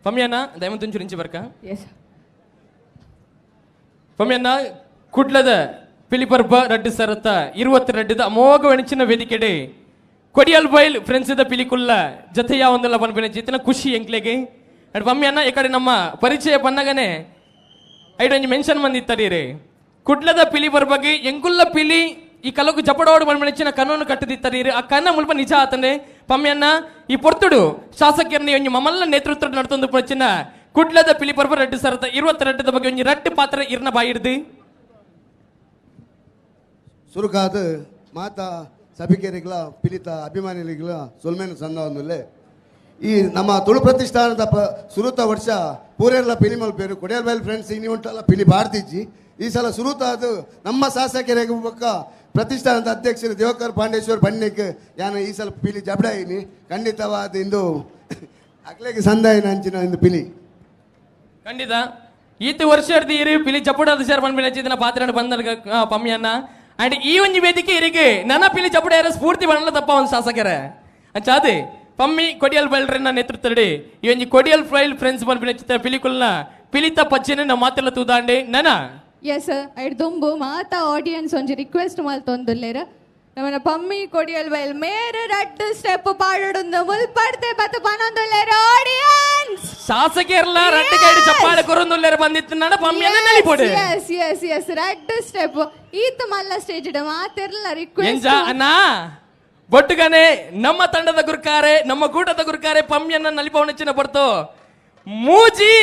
Speaker 11: ಪಮ್ಮಿಯನ್ನ ದಯಮಂತುಂಚು ರಿಂಚಿ ಬರ್ಕ. ಪಮ್ಮಿಯನ್ನ ಕುಡ್ಲದ ಪಿಲಿಪರ್ಬ 2022 ಅಮೋಘ ವೆಣಚಿನ ವೇದಿಕೆಡೆ ಕೊಡಿಯಲ್ ಬೈಲ್ ಫ್ರೆಂಡ್ಸ್ ಪಿಲಿಕುಲ್ಲ ಜೊತೆಯ ಒಂದಲ್ಲ ಪನ್ಪಿನ ಚಿತ್ತಿನ ಖುಷಿ ಎಂಕ್ಲೆಗೆ. ಪಮ್ಮಿಯನ್ನ ಈ ಕಡೆ ನಮ್ಮ ಪರಿಚಯ ಪನ್ನಗನೆ ಐಡೊಂಜಿ ಮೆನ್ಷನ್ ಬಂದಿತ್ತರೀರೆ ಕುಡ್ಲದ ಪಿಲಿ ಬರ್ಬಗೆ ಎಂಕುಲ್ಲ ಪಿಲಿ ಈ ಕಲಕು ಜಪಡೋಡು ಬಂದ್ಮೆಚ್ಚಿನ ಕನ್ನನ್ನು ಕಟ್ಟದಿತ್ತರೀರೆ ಆ ಕನ್ನ ಮುಲ್ಪ ನಿಜ ಆತನೆ ಪಮ್ಮಿಯನ್ನ ಈ ಪೊರ್ತುಡು ಶಾಸಕರನ್ನ ಒಂಜಿ ಮಮಲ್ಲ ನೇತೃತ್ವ ನಡ್ತೊಂದು ಪೊಚ್ಚಿನ ಕುಡ್ಲದ ಪಿಲಿ ಪರ್ಬ 2022 ಬಗ್ಗೆ ಒಂಜಿ ರಡ್ಡು ಪಾತ್ರ ಇರ್ನ ಬಾಯಿಡ್ದು
Speaker 15: ಸುರುಕಾದ ಮಾತಾ ಸಭಿಕರಿಗಳ ಪಿಲಿತ ಅಭಿಮಾನಿಗಳ ಸೊಲ್ಮೇನ ಸಂದವನ್ನುಲ್ಲೆ ಈ ನಮ್ಮ ತುಳು ಪ್ರತಿಷ್ಠಾನದ ಸುರುತ ವರ್ಷ ಪೂರೆಲ್ಲ ಪಿಲಿ ಮಲ್ಪೇರು ಕೊಡಿಯಲ್ ಬೈಲ್ ಫ್ರೆಂಡ್ಸ್ ಇನಿ ಉಂಟಲ್ಲ ಪಿಲಿ ಬಾರ್ದಿಜ್ಜಿ ಈ ಸಲ ಸುರುತ ಅದು ನಮ್ಮ ಶಾಸಕರಿಗೆ ಬೊಕ್ಕ ಪ್ರತಿಷ್ಠಾನದ ಅಧ್ಯಕ್ಷರು ದೇವಕರ್ ಪಾಂಡೇಶ್ವರ್ ಬನ್ನಿಕ್ ಯಾನು ಈ ಸಲ ಪಿಲಿ ಜಬಡಾಯಿನಿ ಖಂಡಿತವಾದ ಇಂದು ಅಕ್ಲೆಗ್ ಸಂದಾಯಿನ ಅಂಚಿನ ಒಂದು ಪಿಲಿ.
Speaker 11: ಖಂಡಿತ ಈತ ವರ್ಷ ಇರು ಪಿಲಿ ಚಪುಡಾದ ಸೇರ್ ಪನ್ಪಿನ ಪಾತ್ರ ಬಂದ ಪಮ್ಮಿಯನ್ನ ಅಂಡ್ ಈ ಒಂಜಿ ವೇದಿಕೆ ಇರಿಗೆ ನನ್ನ ಪಿಲಿ ಚಪುಡ ಸ್ಫೂರ್ತಿ ಬಣ್ಣಲ ತಪ್ಪ ಒಂದು ಶಾಸಕರೇ ಅಂಚಾದೆ ಪಮ್ಮಿ ಕೊಡಿಯಲ್ ಬೈಲ್ರನ್ನ ನೇತೃತ್ವದಡಿ ಈ ಒಂಜಿ ಕೊಡಿಯಲ್ ಫೈಲ್ ಫ್ರೆಂಡ್ಸ್ ಪನ್ಪಿನ ಚಿತ್ರ ಪಿಲಿಕುಲ್ನ ಪಿಲಿತ ಪಚ್ಚೆನೆ ನಮ್ಮ ಮಾತೆಲ್ಲ ತೂದಾಂಡೆ ನನ.
Speaker 9: ಎಸ್ ಐಡ್ ದುಂಬು ಮಾತಾ ಆಡಿಯನ್ಸ್ ಒಂಜಿ ರಿಕ್ವೆಸ್ಟ್ ಮಲ್ತೊಂದುಲ್ಲೇರ ನಮ್ಮನ ಪಮ್ಮಿ ಕೊಡಿಯಲ್ ಬೈಲ್ ಮೇರೆ ರಡ್ಡು ಸ್ಟೆಪ್ ಪಾಡೊಡುಂದು ಮುಲ್ಪಡ್ತೆ ಬತ್ತು ಪನೊಂದುಲ್ಲೇರ ಆಡಿಯನ್ಸ್
Speaker 11: ಶಾಸಕಿಯರ್ಲ ರಡ್ಡು ಕೈಡ್ ಚಪ್ಪಾಳೆ ಕೊರೊಂದುಲ್ಲೇರ ಬಂದಿತ್ತು ನಡ ಪಮ್ಮಿಯನ್ನ ನಲಿಪೊಡೆ.
Speaker 9: ಎಸ್ ಎಸ್ ಎಸ್ ರಡ್ಡು ಸ್ಟೆಪ್ ಈತ ಮಲ್ಲ ಸ್ಟೇಜ್ ಇಡ ಮಾತೆರ್ಲ ರಿಕ್ವೆಸ್ಟ್
Speaker 11: ಎಂಜ ಅಣ್ಣ ಬೊಟ್ಟುಗನೆ ನಮ್ಮ ತಂಡದ ಗುರುಕಾರೆ ನಮ್ಮ ಕೂಟದ ಗುರುಕಾರೆ ಪಮ್ಮಿಯನ್ನ ನಲಿಪವನಚ್ಚಿನ ಪಡ್ತು ಮೂಜಿ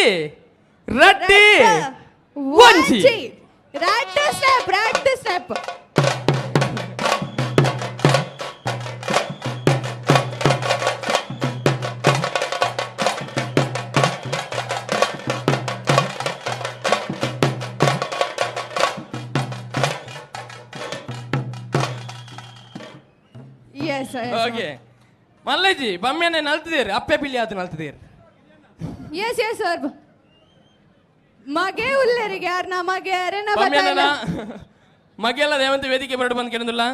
Speaker 11: ರಡ್ಡಿ ಒಂಜಿ
Speaker 9: ರಡ್ಡು ಸ್ಟೆಪ್ ರಡ್ಡು ಸ್ಟೆಪ್.
Speaker 11: ಓಕೆ ಮಲ್ಲೇಜಿ ಬಮ್ಮಿಯನ್ನೇ ನಲ್ತಿದ್ದೀರಿ ಅಪ್ಪೆ ಪಿಲಿ ಆತು ನಲ್ತಿದ್ದೀರಿ.
Speaker 9: ಎಸ್ ಎಸ್ ಸರ್ ಮಗೆ ಉಲ್ಲೇರಿಗೆ ಯಾರು ನಾ ಮಗೆ ಯಾರೇನ
Speaker 11: ಮಗೆಲ್ಲ ದೇವಂತ ವೇದಿಕೆ ಬರಡು ಬಂದ್ ಕೇಳಿದಿಲ್ಲ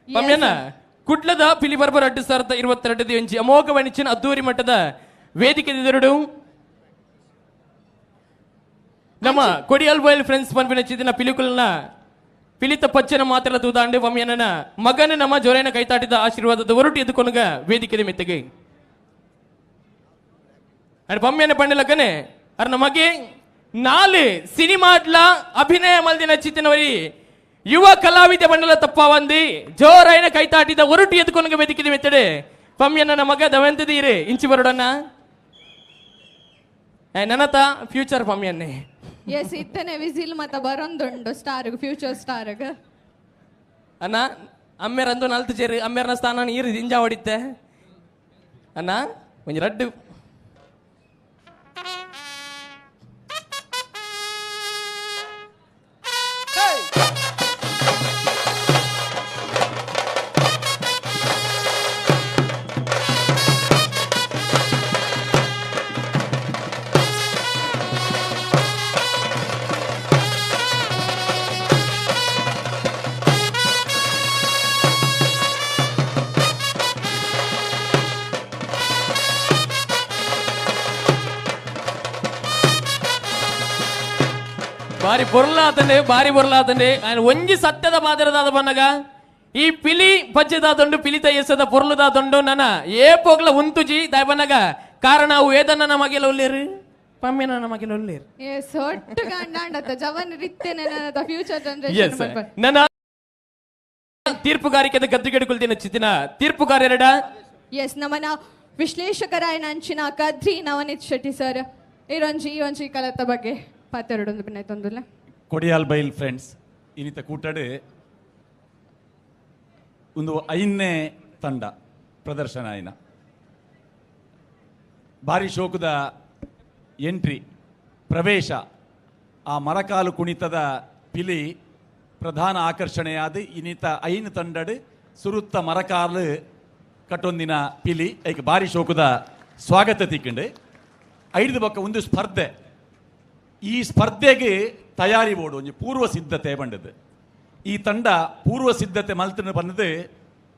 Speaker 11: ಪಮ್ಮಿಯನ್ನ ಕುಡ್ಲದ ಪಿಲಿ ಬರ್ಬರ್ 2022 ಇಂಚಿ ಅಮೋಘ ವಾಣಿಜ್ಯನ ಅದ್ದೂರಿ ಮಟ್ಟದ ವೇದಿಕೆ ಎದುರುಡು ನಮ್ಮ ಕೊಡಿಯಲ್ ಬೈಲ್ ಫ್ರೆಂಡ್ಸ್ ಪನ್ಪಿನ ಚಿದಿನ ಪಿಲಿಕುಲ್ನ ಪಿಲಿತ ಪಚ್ಚನ ಮಾತ್ರ ತೂದಾಂಡೆ ಪಮ್ಮಿಯನ್ನ ಮಗನ ನಮ್ಮ ಜೊರೆನ ಕೈತಾಟಿದ ಆಶೀರ್ವಾದದ ಒರಟು ಎದುಕೊನುಗ ವೇದಿಕೆ ಮೆತ್ತಗೆ ಪಮ್ಮಿಯನ್ನ ಪಂಡಲಕ್ಕನೆ ಅರ್ನ ಮಗೆ ನಾಲು ಸಿನಿಮಾಡ್ಲ ಅಭಿನಯ ಮಲ್ದಿನ ಚಿತ್ತಿನವರಿ ಯುವ ಕಲಾವಿದ ಬಂಡಲ ತಪ್ಪ ವಂದಿ ಜೋರಾಯನ ಕೈತಾಟಿದ ಒರಟು ಎದುಕೊನುಗ ವೇದಿಕೆ ಮೆತ್ತಡೆ ಪಮ್ಮಿಯನ್ನ ಮಗ ದವಂತದೀರೆ ಇಂಚಿ ಬರೋಡನ್ನ ನನತ ಫ್ಯೂಚರ್ ಪಮ್ಮಿಯನ್ನೇ.
Speaker 9: ಎಸ್ ಇತ್ತನೆ ವಿಸಿಲ್ ಮತ ಬರೊಂದುಂಡು ಸ್ಟಾರ್ ಫ್ಯೂಚರ್ ಸ್ಟಾರ್
Speaker 11: ಅಣ್ಣ ಅಮ್ಮೇರಂದು ನಲ್ತು ಚೇರು ಅಮ್ಮೇರನ ಸ್ಥಾನ ನೀರು ದಿಂಜ ಹೊಡಿತೆ ಅಣ್ಣ ಒಂಜಿ ರಡ್ಡು ಬಾರಿ ಪೊರ್ಲಾತಂಡೆ ಬಾರಿ ಪೊರ್ಲಾತಂಡೆ ఆయన ಒಂಜಿ ಸತ್ಯದ ಪಾದರದಾದ ಬನ್ನಗ ಈ ಪಿಲಿ ಪಜ್ಜೆದಾದೊಂಡು ಪಿಲಿತ ಎಸದ ಪೊರ್ಲುದಾದೊಂಡು ನನ ಏ ಪೋಗ್ಲ ಉಂತುಜಿ ದಾಯ ಬನ್ನಗ ಕಾರಣ ಅವು ಏದನ್ನ ನಮಗೆಲ್ಲ ಉಲ್ಲೇರು ಪಮ್ಮಿನ ನಮಗೆಲ್ಲ ಉಲ್ಲೇರು.
Speaker 9: ಎಸ್ ಒಟ್ಟು ಗಂಡಾಂಡತ ಜವನ್ ರಿತ್ತೇನೆ ನನ್ನ ಫ್ಯೂಚರ್ ಜನರೇಷನ್.
Speaker 11: ನನ್ನ ತೀರ್ಪುಗಾರಿಕೆದ ಗದ್ದುಗೆಡುಕುಲ್ದಿನ ಚಿತ್ತಿನ ತೀರ್ಪುಗಾರರೆಡ.
Speaker 9: ಎಸ್ ನಮ್ಮನ ವಿಶ್ಲೇಷಕರಾಯನ ಅಂಚಿನ ಕದ್ರಿ ನವನೀತ್ ಶೆಟ್ಟಿ ಸರ್ ಇರೊಂಜಿ ಈ ಒಂಜಿ ಕಲತ್ತ ಬಗ್ಗೆ ಪಾತೆರಡೊಂದು ಬಿನ್ನಾಯ್ತೊಂದುಲ್ಲ.
Speaker 6: ಕೊಡಿಯಾಲ್ ಬೈಲ್ ಫ್ರೆಂಡ್ಸ್ ಇನ್ನಿತ ಕೂಟಡು ಒಂದು ಐದನೇ ತಂಡ ಪ್ರದರ್ಶನ ಆಯ್ನ ಭಾರಿ ಶೋಕದ ಎಂಟ್ರಿ ಪ್ರವೇಶ ಆ ಮರಕಾಲು ಕುಣಿತದ ಪಿಲಿ ಪ್ರಧಾನ ಆಕರ್ಷಣೆಯಾದ ಇನ್ನಿತ ಐನು ತಂಡಡು ಸುರುತ್ತ ಮರಕಾಲು ಕಟ್ಟೊಂದಿನ ಪಿಲಿ ಐಕ್ ಭಾರಿ ಶೋಕದ ಸ್ವಾಗತ ತಿಕ್ಕಂಡು ಐದು ಪಕ್ಕ ಒಂದು ಸ್ಪರ್ಧೆ ಈ ಸ್ಪರ್ಧೆಗೆ ತಯಾರಿ ಬೋಡು ಒಂಜಿ ಪೂರ್ವ ಸಿದ್ಧತೆ ಬಂಡದು ಈ ತಂಡ ಪೂರ್ವ ಸಿದ್ಧತೆ ಮಲ್ತನ ಬಂದದ್ದು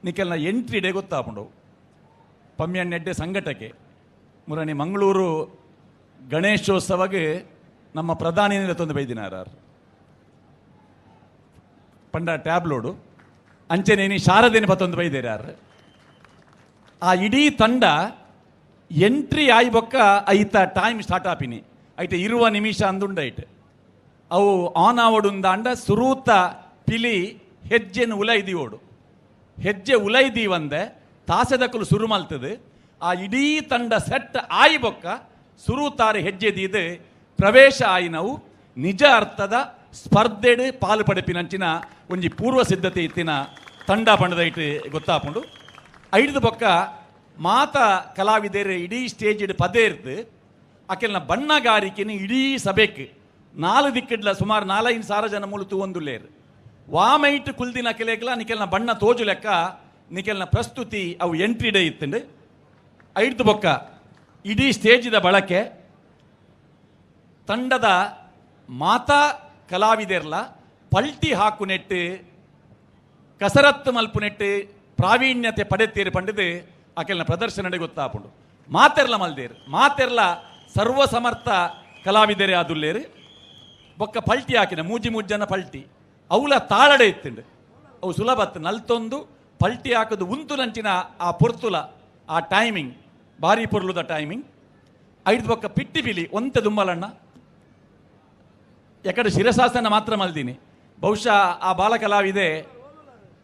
Speaker 6: ನಿಕೆಲ್ನ ಎಂಟ್ರಿ ಡೇ ಗೊತ್ತಾಪುಂಡು ಪಮ್ಮಿಯಣ್ಣೆಡ್ಡೆ ಸಂಘಟಕೆ ಮುರಣಿ ಮಂಗಳೂರು ಗಣೇಶೋತ್ಸವಗೆ ನಮ್ಮ ಪ್ರಧಾನಿ ತೊಂದು ಬೈದಿನಾರ ಪಂಡ ಟ್ಯಾಬ್ಲೋಡು ಅಂಚೆನೇನಿ ಶಾರದೇನಿ ಪತ್ತೊಂದು ಬೈದೇರಾರು ಆ ಇಡೀ ತಂಡ ಎಂಟ್ರಿ ಆಯಿ ಬೊಕ್ಕ ಐತ ಟೈಮ್ ಸ್ಟಾರ್ಟ್ ಆಪಿನಿ ಐಟ ಇರುವ ನಿಮಿಷ ಅಂದುಂಡೈಟ್ ಅವು ಆನ್ ಆವಡುಂದಾಂಡ ಸುರೂತ ಪಿಲಿ ಹೆಜ್ಜೆನು ಉಲೈದಿ ಓಡು ಹೆಜ್ಜೆ ಉಲೈದಿ ಒಂದೆ ತಾಸೆದಕ್ಕಲು ಸುರು ಮಲ್ತದೆ ಆ ಇಡೀ ತಂಡ ಸೆಟ್ ಆಯಿ ಬೊಕ್ಕ ಸುರುತಾರೆ ಹೆಜ್ಜೆ ದೀದು ಪ್ರವೇಶ ಆಯಿನವು ನಿಜ ಅರ್ಥದ ಸ್ಪರ್ಧೆಡು ಪಾಲು ಪಡೆಪಿನಂಚಿನ ಒಂಜಿ ಪೂರ್ವ ಸಿದ್ಧತೆ ಇತ್ತಿನ ತಂಡ ಪಂಡದೈಟ್ ಗೊತ್ತಾಪುಂಡು ಐಡ್ದು ಬೊಕ್ಕ ಮಾತ ಕಲಾವಿದರು ಇಡೀ ಸ್ಟೇಜ್ ಪದೇ ಇರ್ತು ಅಕೆಲ್ನ ಬಣ್ಣಗಾರಿಕೆನ ಇಡೀ ಸಭೆಕ್ ನಾಲು ದಿಕ್ಕಿಡ್ಲ ಸುಮಾರು 4-5 ಸಾವಿರ ಜನ ಮುಳುತು ಒಂದುಲ್ಲೇರು ವಾಮೈಟ್ ಕುಲ್ದಿನ ಕೆಲೆಕ್ಲ ನಿಕೆಲ್ನ ಬಣ್ಣ ತೋಜು ಲೆಕ್ಕ ನಿಕೆಲ್ನ ಪ್ರಸ್ತುತಿ ಅವು ಎಂಟ್ರಿ ಡೇ ಇತ್ತಂಡು ಐಡ್ದು ಬೊಕ್ಕ ಇಡೀ ಸ್ಟೇಜಿದ ಬಳಕೆ ತಂಡದ ಮಾತಾ ಕಲಾವಿದೆರ್ಲ ಪಲ್ಟಿ ಹಾಕು ನೆಟ್ಟು ಕಸರತ್ತು ಮಲ್ಪು ನೆಟ್ಟು ಪ್ರಾವೀಣ್ಯತೆ ಪಡೆತೀರಿ ಪಂಡಿದು ಆಕೆಲ್ನ ಪ್ರದರ್ಶನ ಗೊತ್ತಾಪುಂಡು. ಮಾತೆರ್ಲ ಮಲ್ದೇರು ಮಾತೆರ್ಲ ಸರ್ವಸಮರ್ಥ ಕಲಾವಿದರೆ ಆದುಲ್ಲೇರು. ಬೊಕ್ಕ ಪಲ್ಟಿ ಹಾಕಿನ ಮೂಜಿ ಮೂಜನ ಪಲ್ಟಿ ಅವಲ ತಾಳಡೆ ಇತ್ತುಂಡು. ಅವು ಸುಲಭತ್ತು ನಲ್ತೊಂದು ಪಲ್ಟಿ ಹಾಕೋದು ಉಂತು ನಂಚಿನ ಆ ಪೊರ್ತುಲ ಆ ಟೈಮಿಂಗ್ ಭಾರಿ ಪೊರ್ಲುದ ಟೈಮಿಂಗ್. ಐದು ಬೊಕ್ಕ ಪಿಟ್ಟಿ ಬಿಲಿ ಒಂತೆ ದುಮ್ಮಲಣ್ಣ ಯಾಕಡೆ ಶಿರಸಾಸನ ಮಾತ್ರ ಮಲ್ದೀನಿ. ಬಹುಶಃ ಆ ಬಾಲಕಲಾವಿದೆ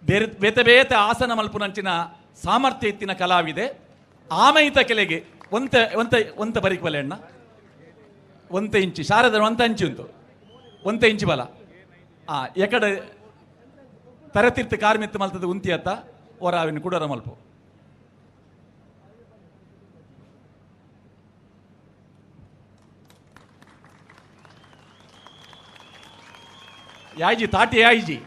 Speaker 6: ಬೇರೆ ಬೇತೆ ಬೇತೆ ಆಸನ ಮಲ್ಪುನಂಚಿನ ಸಾಮರ್ಥ್ಯ ಇತ್ತಿನ ಕಲಾವಿದೆ. ಆಮೈತ ಕೆಲೆಗೆ ಒಂತೆ ಒಂತೆ ಒಂತೆ ಬರಿಕ್ ಬಲೆ ಅಣ್ಣ ಒಂತೆ ಇಂಚಿ ಶಾರದ ಒಂತೆ ಇಂಚಿ ಉಂಟು ಒಂತೆ ಇಂಚಿ ಬಲ ಆ ಎಕಡೆ ತರತಿರ್ತ ಕಾರ್ಮಿತ್ತು ಮಲ್ತದ ಉಂತಿ ಅತ್ತ ಓರ ಅವಿನ ಕುಡರ ಮಲ್ಪು. ಯಾಯ್ಜಿ ತಾಟಿ ಯಾಯ್ಜಿ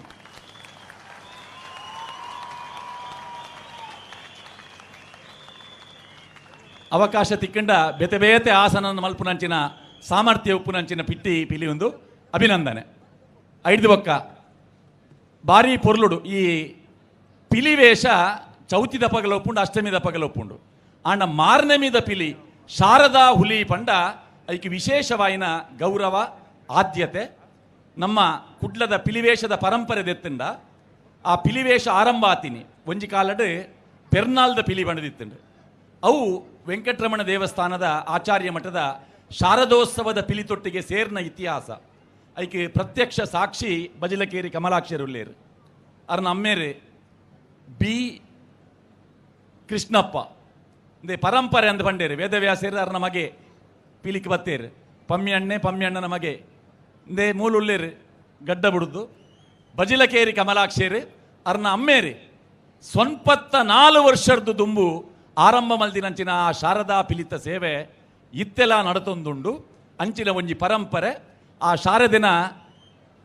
Speaker 6: ಅವಕಾಶ ತಿಕ್ಕಂಡ ಬೇತೆ ಬೇತೆ ಆಸನ ಮಲ್ಪುನಂಚಿನ ಸಾಮರ್ಥ್ಯ ಉಪ್ಪುನಂಚಿನ ಪಿಟ್ಟಿ ಪಿಲಿ ಒಂದು ಅಭಿನಂದನೆ. ಐದು ಬೊಕ್ಕ ಭಾರಿ ಪೊರ್ಲುಡು ಈ ಪಿಲಿ ವೇಷ ಚೌತಿ ದಪಗಲ ಒಪ್ಪುಂಡು ಅಷ್ಟಮಿ ದಪಗಲ ಒಪ್ಪುಂಡು. ಆಂಡ ಮಾರ್ನಮಿದ ಪಿಲಿ ಶಾರದಾ ಹುಲಿ ಪಂಡ ಐಕೆ ವಿಶೇಷವಾಯಿನ ಗೌರವ ಆದ್ಯತೆ. ನಮ್ಮ ಕುಡ್ಲದ ಪಿಲಿವೇಷದ ಪರಂಪರೆ ದೆತ್ತುಂಡ ಆ ಪಿಲಿವೇಷ ಆರಂಭ ಆತೀನಿ ಒಂಜಿ ಕಾಲಡು ಪೆರ್ನಾಲ್ದ ಪಿಲಿ ಬಂಡದಿತ್ತುಂಡು. ಅವು ವೆಂಕಟರಮಣ ದೇವಸ್ಥಾನದ ಆಚಾರ್ಯ ಮಠದ ಶಾರದೋತ್ಸವದ ಪಿಲಿತೊಟ್ಟಿಗೆ ಸೇರ್ನ ಇತಿಹಾಸ. ಐಕೆ ಪ್ರತ್ಯಕ್ಷ ಸಾಕ್ಷಿ ಬಜಿಲಕೇರಿ ಕಮಲಾಕ್ಷರುಲ್ಲೇರು ಅರ್ನ ಅಮ್ಮೇರು ಬಿ ಕೃಷ್ಣಪ್ಪ ಇಂದೇ ಪರಂಪರೆ ಅಂದ ಪಂಡೇರು ವೇದವ್ಯಾಸೇರು ಅರ್ನ ಮಗೆ ಪಿಲಿಕ್ ಬತ್ತೇರು ಪಮ್ಮಿಯಣ್ಣೆ ಪಮ್ಮಿಯಣ್ಣನ ಮಗೆ ಇಂದೇ ಮೂಲುಲ್ಲೇರು ಗಡ್ಡ ಬುಡುದು ಬಜಿಲಕೇರಿ ಕಮಲಾಕ್ಷೇರು ಅರ್ನ ಅಮ್ಮೇರು 94 ವರ್ಷದ್ದು ದುಂಬು ಆರಂಭ ಮಲ್ದಿನಂಚಿನ ಆ ಶಾರದಾ ಪಿಲಿತ ಸೇವೆ ಇತ್ತೆಲ್ಲ ನಡತೊಂದುಂಡು. ಅಂಚಿನ ಒಂಜಿ ಪರಂಪರೆ ಆ ಶಾರದಿನ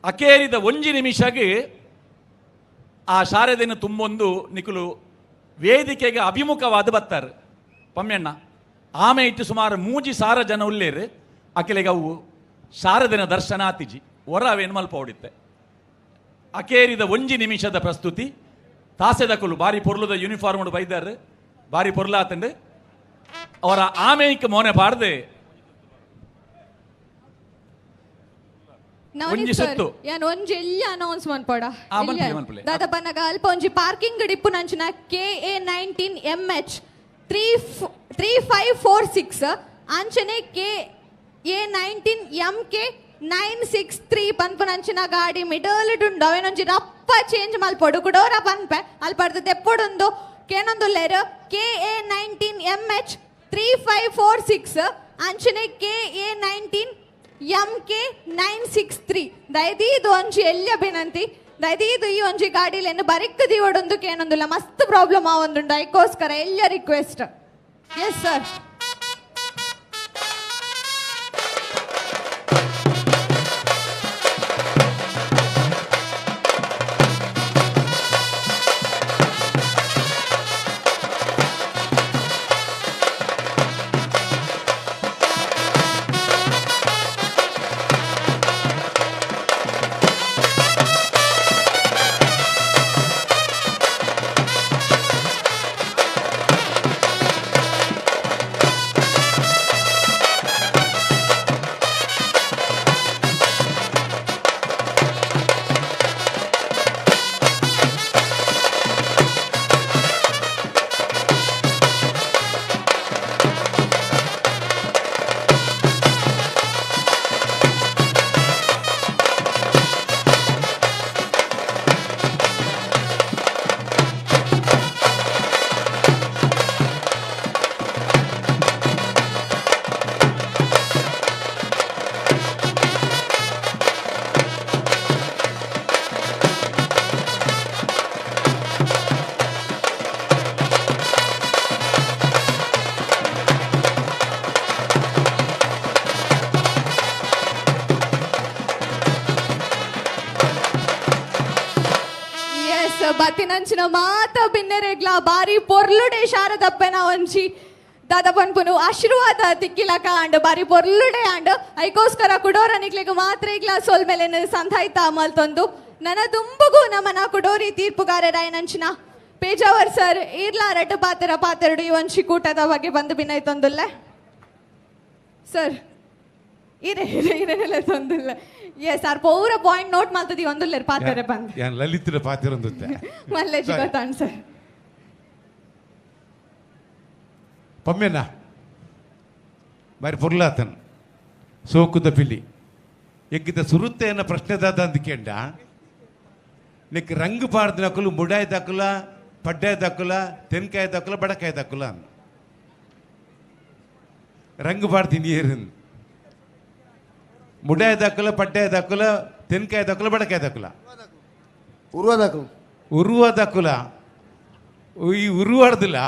Speaker 6: ಅಕೇರಿದ ಒಂಜಿ ನಿಮಿಷಗೆ ಆ ಶಾರದಿನ ತುಂಬೊಂದು ನಿಕುಲು ವೇದಿಕೆಗೆ ಅಭಿಮುಖವಾದ ಬತ್ತಾರೆ ಪಮ್ಮೆಣ್ಣ. ಆಮೆ ಇಟ್ಟು ಸುಮಾರು 3,000 ಜನ ಉಲ್ಲೇರು ಅಕೆಲೆಗೆ ಅವು ಶಾರದಿನ ದರ್ಶನ ಆತಿಜಿ ಹೊರ ಅವೇನು ಮಲ್ಪ ಹೊಡಿತ್ತೆ. ಅಕೇರಿದ ಒಂಜಿ ನಿಮಿಷದ ಪ್ರಸ್ತುತಿ ತಾಸೆದಕುಲು ಬಾರಿ ಪೊರ್ಲುದ ಯೂನಿಫಾರ್ಮ್ ಬೈದಾರು ಬಾರಿ ಪೊರ್ಲಾತಂಡು ಅವರ ಆಮೇಕ್ ಮೋನೆ ಪಾಡ್ದೆ ಒಂಜಿ ಸುತ್ತು
Speaker 9: ಯಾನ್ ಒಂಜಿ ಎಲ್ಲಿ ಅನೌನ್ಸ್ ಮನ್ಪಡ ದಾದಪ್ಪನಗ ಅಲ್ಪ ಒಂಜಿ ಪಾರ್ಕಿಂಗ್ ಡಿಪ್ಪು ನಂಚಿನ KA 19 MH 3546 ಅಂಚನೆ KA 19 MK 963 ಪನ್ಪುನಂಚಿನ ಗಾಡಿ ಮಿಡಲ್ ಡುಂಡು ಅವೇನೊಂಜಿ ರಪ್ಪ ಚೇಂಜ್ ಮಲ್ಪೊಡು ಕುಡೋರ ಪನ್ಪೆ ಅಲ್ಪಡ್ದು ತೆಪ್ಪೊಡುಂದು ಕೇನೊಂದುಲ್ಲೇರು KA 19 MH 3546 ಅಂಚನೆ KA 19 MK 963 ದಯದೀದು ಒಂಜಿ ಎಲ್ಲಿ ಅಭಿನಂತಿ ದಯದೀದು ಈ ಒಂಜಿ ಗಾಡಿಲೇನು ಬರಿಕ್ ದೀವಡೊಂದು ಕೇನೊಂದುಲ್ಲ ಮಸ್ತ್ ಪ್ರಾಬ್ಲಮ್ ಆವೊಂದುಂಡು ಐಕೋಸ್ಕರ ಎಲ್ಲ ರಿಕ್ವೆಸ್ಟ್. Yes sir. ಬತ್ತಿನಂಚಿನ ಮಾತ ಬಿನ್ನೆರೆಗ್ಲ ಬಾರಿ ಪೊರ್ಲುಡೆ ಶಾರದಪ್ಪೆನ ಒಂಜಿ ದಾದ ಪನ್ಪುನು ಆಶೀರ್ವಾದ ತಿಕ್ಕಿಲಕ ಆಂಡ್ ಬಾರಿ ಪೊರ್ಲುಡೆ ಆಂಡ್ ಐಕೋಸ್ಕರ ಕುಡೋರ ನಿಕ್ಲೆಗ್ ಮಾತ್ರ ಈಗ್ಲ ಸೊಲ್ಮೆಲೆನ್ ಸಂಧಾಯ್ತ ಮಲ್ತೊಂದು ನನ ದುಂಬುಗು ನಮನ ಕುಡೋರಿ ತೀರ್ಪುಗಾರರಾಯನಂಚಿನ ಪೇಜಾವರ್ ಸರ್ ಈರ್ಲಾ ರಡ್ಡು ಪಾತೆರ ಪಾತೆರಡು ಈ ಒಂಜಿ ಕೂಟದ ಬಗ್ಗೆ ಬಂದು ಬಿನ್ನೈತೊಂದುಲ್ಲೆ ಸರ್ ಇರೆ ಇರೆ ಇರೆನೆಲ್ಲ ತೊಂದುಲ್ಲ ಎಸ್ ಸರ್ ಪೂರ ಪಾಯಿಂಟ್ ನೋಟ್ ಮಲ್ತದಿ ಒಂದುಲ್ಲೆರ್ ಪಾತೆರೆ ಬಂದು
Speaker 14: ಯಾನ್ ಲಲಿತರ ಪಾತೆರೊಂದುತ್ತೆ
Speaker 9: ಮಲ್ಲೇಜಿ ಗೊತ್ತಾಂಡ್ ಸರ್
Speaker 14: ಪಮ್ಮೆನ ಬಾರಿ ಪೊರ್ಲಾತನ್ ಸೋಕುದ ಪಿಲಿ ಎಗ್ಗಿದ ಸುರುತ್ತೆ ಅನ್ನೋ ಪ್ರಶ್ನೆ ದಾದ ಅಂದ್ಕೆಂಡ ನಿಕ್ ರಂಗು ಪಾಡ್ದಿನಕುಲು ಮುಡಾಯಿ ದಕ್ಕುಲ ಪಡ್ಡಾಯಿ ದಕ್ಕುಲ ತೆನ್ಕಾಯಿ ದಕ್ಕುಲ ಬಡಕಾಯಿ ದಕ್ಕುಲ ಅನ್ ರಂಗು ಪಾಡ್ತೀನಿ ಏರಿನ್ ಮುಡಾಯಿ ದಕ್ಕುಲ ಪಡ್ಡಾಯಿ ದಕ್ಕುಲ ತೆನ್ಕಾಯಿ ದಕ್ಕುಲ ಬಡಕಾಯಿ ದಕ್ಕುಲ
Speaker 15: ಉರುವ ದಕ್ಕುಲ
Speaker 14: ಉರುವ ದಕ್ಕುಲ ಈ ಉರುವಾಡ್ದಿಲ್ಲ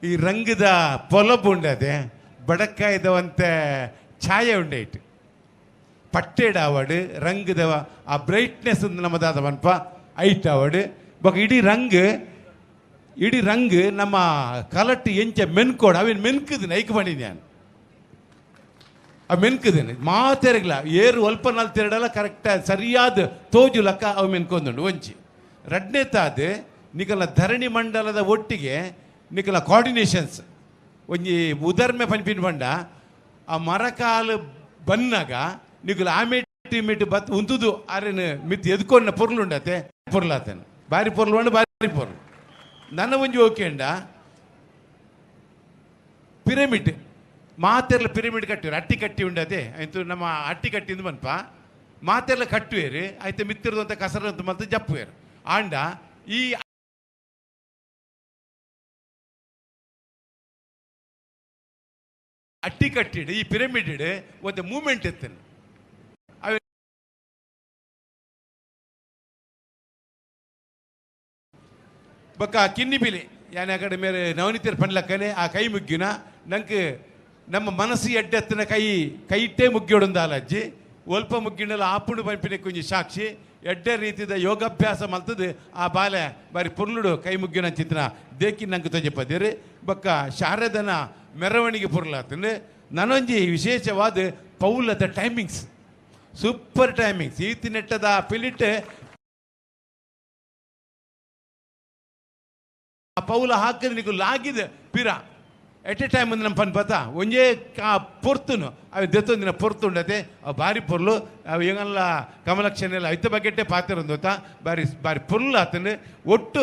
Speaker 14: ಈ ರಂಗದ ಪೊಲಬು ಉಂಡದೆ ಬಡಕಾಯ್ದವಂತೆ ಛಾಯೆ ಉಂಡೈಟ್ ಪಟ್ಟೆಡ್ ಆವಡು ರಂಗದವ ಆ ಬ್ರೈಟ್ನೆಸ್ ನಮ್ಮದಾದ ಮನ್ಪ ಐಟ್ ಆವಡು ಬೊಕ ಇಡೀ ರಂಗ್ ಇಡೀ ರಂಗ್ ನಮ್ಮ ಕಲಟ್ಟು ಎಂಚ ಮೆನ್ಕೋಡು ಅವೇನು ಮೆನ್ಕುದಿನ ಐಕ್ ಮಾಡಿದ್ದೆ ನಾನು ಆ ಮೆನ್ಕುದಿನ ಮಾತೆರಗ್ಲ ಏರು ಅಲ್ಪ ನಾಲ್ತೆರಡಲ್ಲ ಕರೆಕ್ಟ್ ಸರಿಯಾದ ತೋಜು ಲಕ್ಕ ಅವು ಮೆನ್ಕೊಂದುಂಡು ಒಂಚಿ ರಡ್ನೇ ತಾದ ನಿಕಲ ಧರಣಿ ಮಂಡಲದ ಒಟ್ಟಿಗೆ ನಿಕಲ ಕೋಆರ್ಡಿನೇಷನ್ಸ್ ಒಂಜಿ ಉದರ್ಮೆ ಪಂಪಿನ ಬಂಡ ಆ ಮರಕಾಲು ಬನ್ನಾಗ ನಿಕಲ ಆಮೇಟಿ ಮೀಟ್ ಬತ್ ಉಂತುದು ಆರೇನು ಮಿತ್ ಎದ್ಕೊಂಡ ಪೊರ್ಲುಂಡತೆ ಪೊರ್ಲಾತೇನೆ ಬಾರಿ ಪೊರ್ಲು ಉಂಡು ಬಾರಿ ಪೊರ್ಲು ನನ್ನ ಒಂಜಿ ಓಕೆಂಡ ಪಿರಮಿಡ್ ಮಾತೆರ್ಲ ಪಿರಮಿಡ್ ಕಟ್ಟಿರು ಅಟ್ಟಿ ಕಟ್ಟಿ ಉಂಡತೆ ಆಯ್ತು ನಮ್ಮ ಅಟ್ಟಿ ಕಟ್ಟಿಂದು ಮನ್ಪ ಮಾತೆರ್ಲ ಕಟ್ಟುವೇರು ಆಯ್ತು ಮಿತ್ತಿರದಂತ ಕಸರಂತ ಮಲ್ತು ಜಪ್ಪುವೇರು ಆಂಡ ಈ ಅಟ್ಟಿ ಕಟ್ಟಿಡು ಈ ಪಿರಮಿಡ್ ಒಂದು ಮೂಮೆಂಟ್ ಇತ್ತೇನೆ ಅವೆ ಬೊಕ್ಕ ಕಿನ್ನಿ ಬಿಲಿ ಯಾನೆ ಆ ಕಡೆ ಮೇರೆ ನವನಿತಿರ್ ಪನ್ಲಕ್ಕನೆ ಆ ಕೈ ಮುಗ್ಗಿನ ನಂಗೆ ನಮ್ಮ ಮನಸ್ಸು ಎಡ್ಡೆತ್ತಿನ ಕೈ ಕೈಟೇ ಮುಗ್ಗಿಯೋಡೊಂದು ಅಜ್ಜಿ ಒಲ್ಪ ಮುಗ್ಗಿನಲ್ಲ ಆಪುಂಡು ಪಂಪಿನ ಕೊಂಜಿ ಸಾಕ್ಷಿ ಎಡ್ಡೆ ರೀತಿದ ಯೋಗಾಭ್ಯಾಸ ಮಲ್ತದು ಆ ಬಾಲೆ ಬಾರಿ ಪುರ್ಲುಡು ಕೈ ಮುಗ್ಗಿನ ಚಿತ್ರ ದೇಕಿ ನಂಗೆ ತೊಜಪದಿರಿ ಬೊಕ್ಕ ಶಾರದನ ಮೆರವಣಿಗೆ ಪುರ್ಲಾತಂದು ನನೊಂಜಿ ವಿಶೇಷವಾದ ಪೌಲದ ಟೈಮಿಂಗ್ಸ್ ಸೂಪರ್ ಟೈಮಿಂಗ್ಸ್ ಈತಿ ನೆಟ್ಟದ ಪಿಲಿಟ್ ಆ ಪೌಲ ಹಾಕಿದ್ರೆ ನಿಕ್ಕು ಲಾಗಿದೆ ಪಿರ ಎಟ್ ಎ ಟೈಮ್ ಒಂದು ನಮ್ಮ ಪನ್ ಪತ ಒಂಜೇ ಕಾ ಪೊರ್ತುನು ಅವು ದೆತ್ತೊಂದಿನ ಪೊರ್ತು ಉಂಡತೆ ಅವು ಬಾರಿ ಪೊರ್ಲು ಅವು ಹೆಂಗಲ್ಲ ಕಮಲಕ್ಷನೆಲ್ಲ ಐತ ಬಗ್ಗೆಟ್ಟೆ ಪಾತ್ರ ಗೊತ್ತಾ ಬಾರಿ ಬಾರಿ ಪೊರ್ಲು ಆತಂದು ಒಟ್ಟು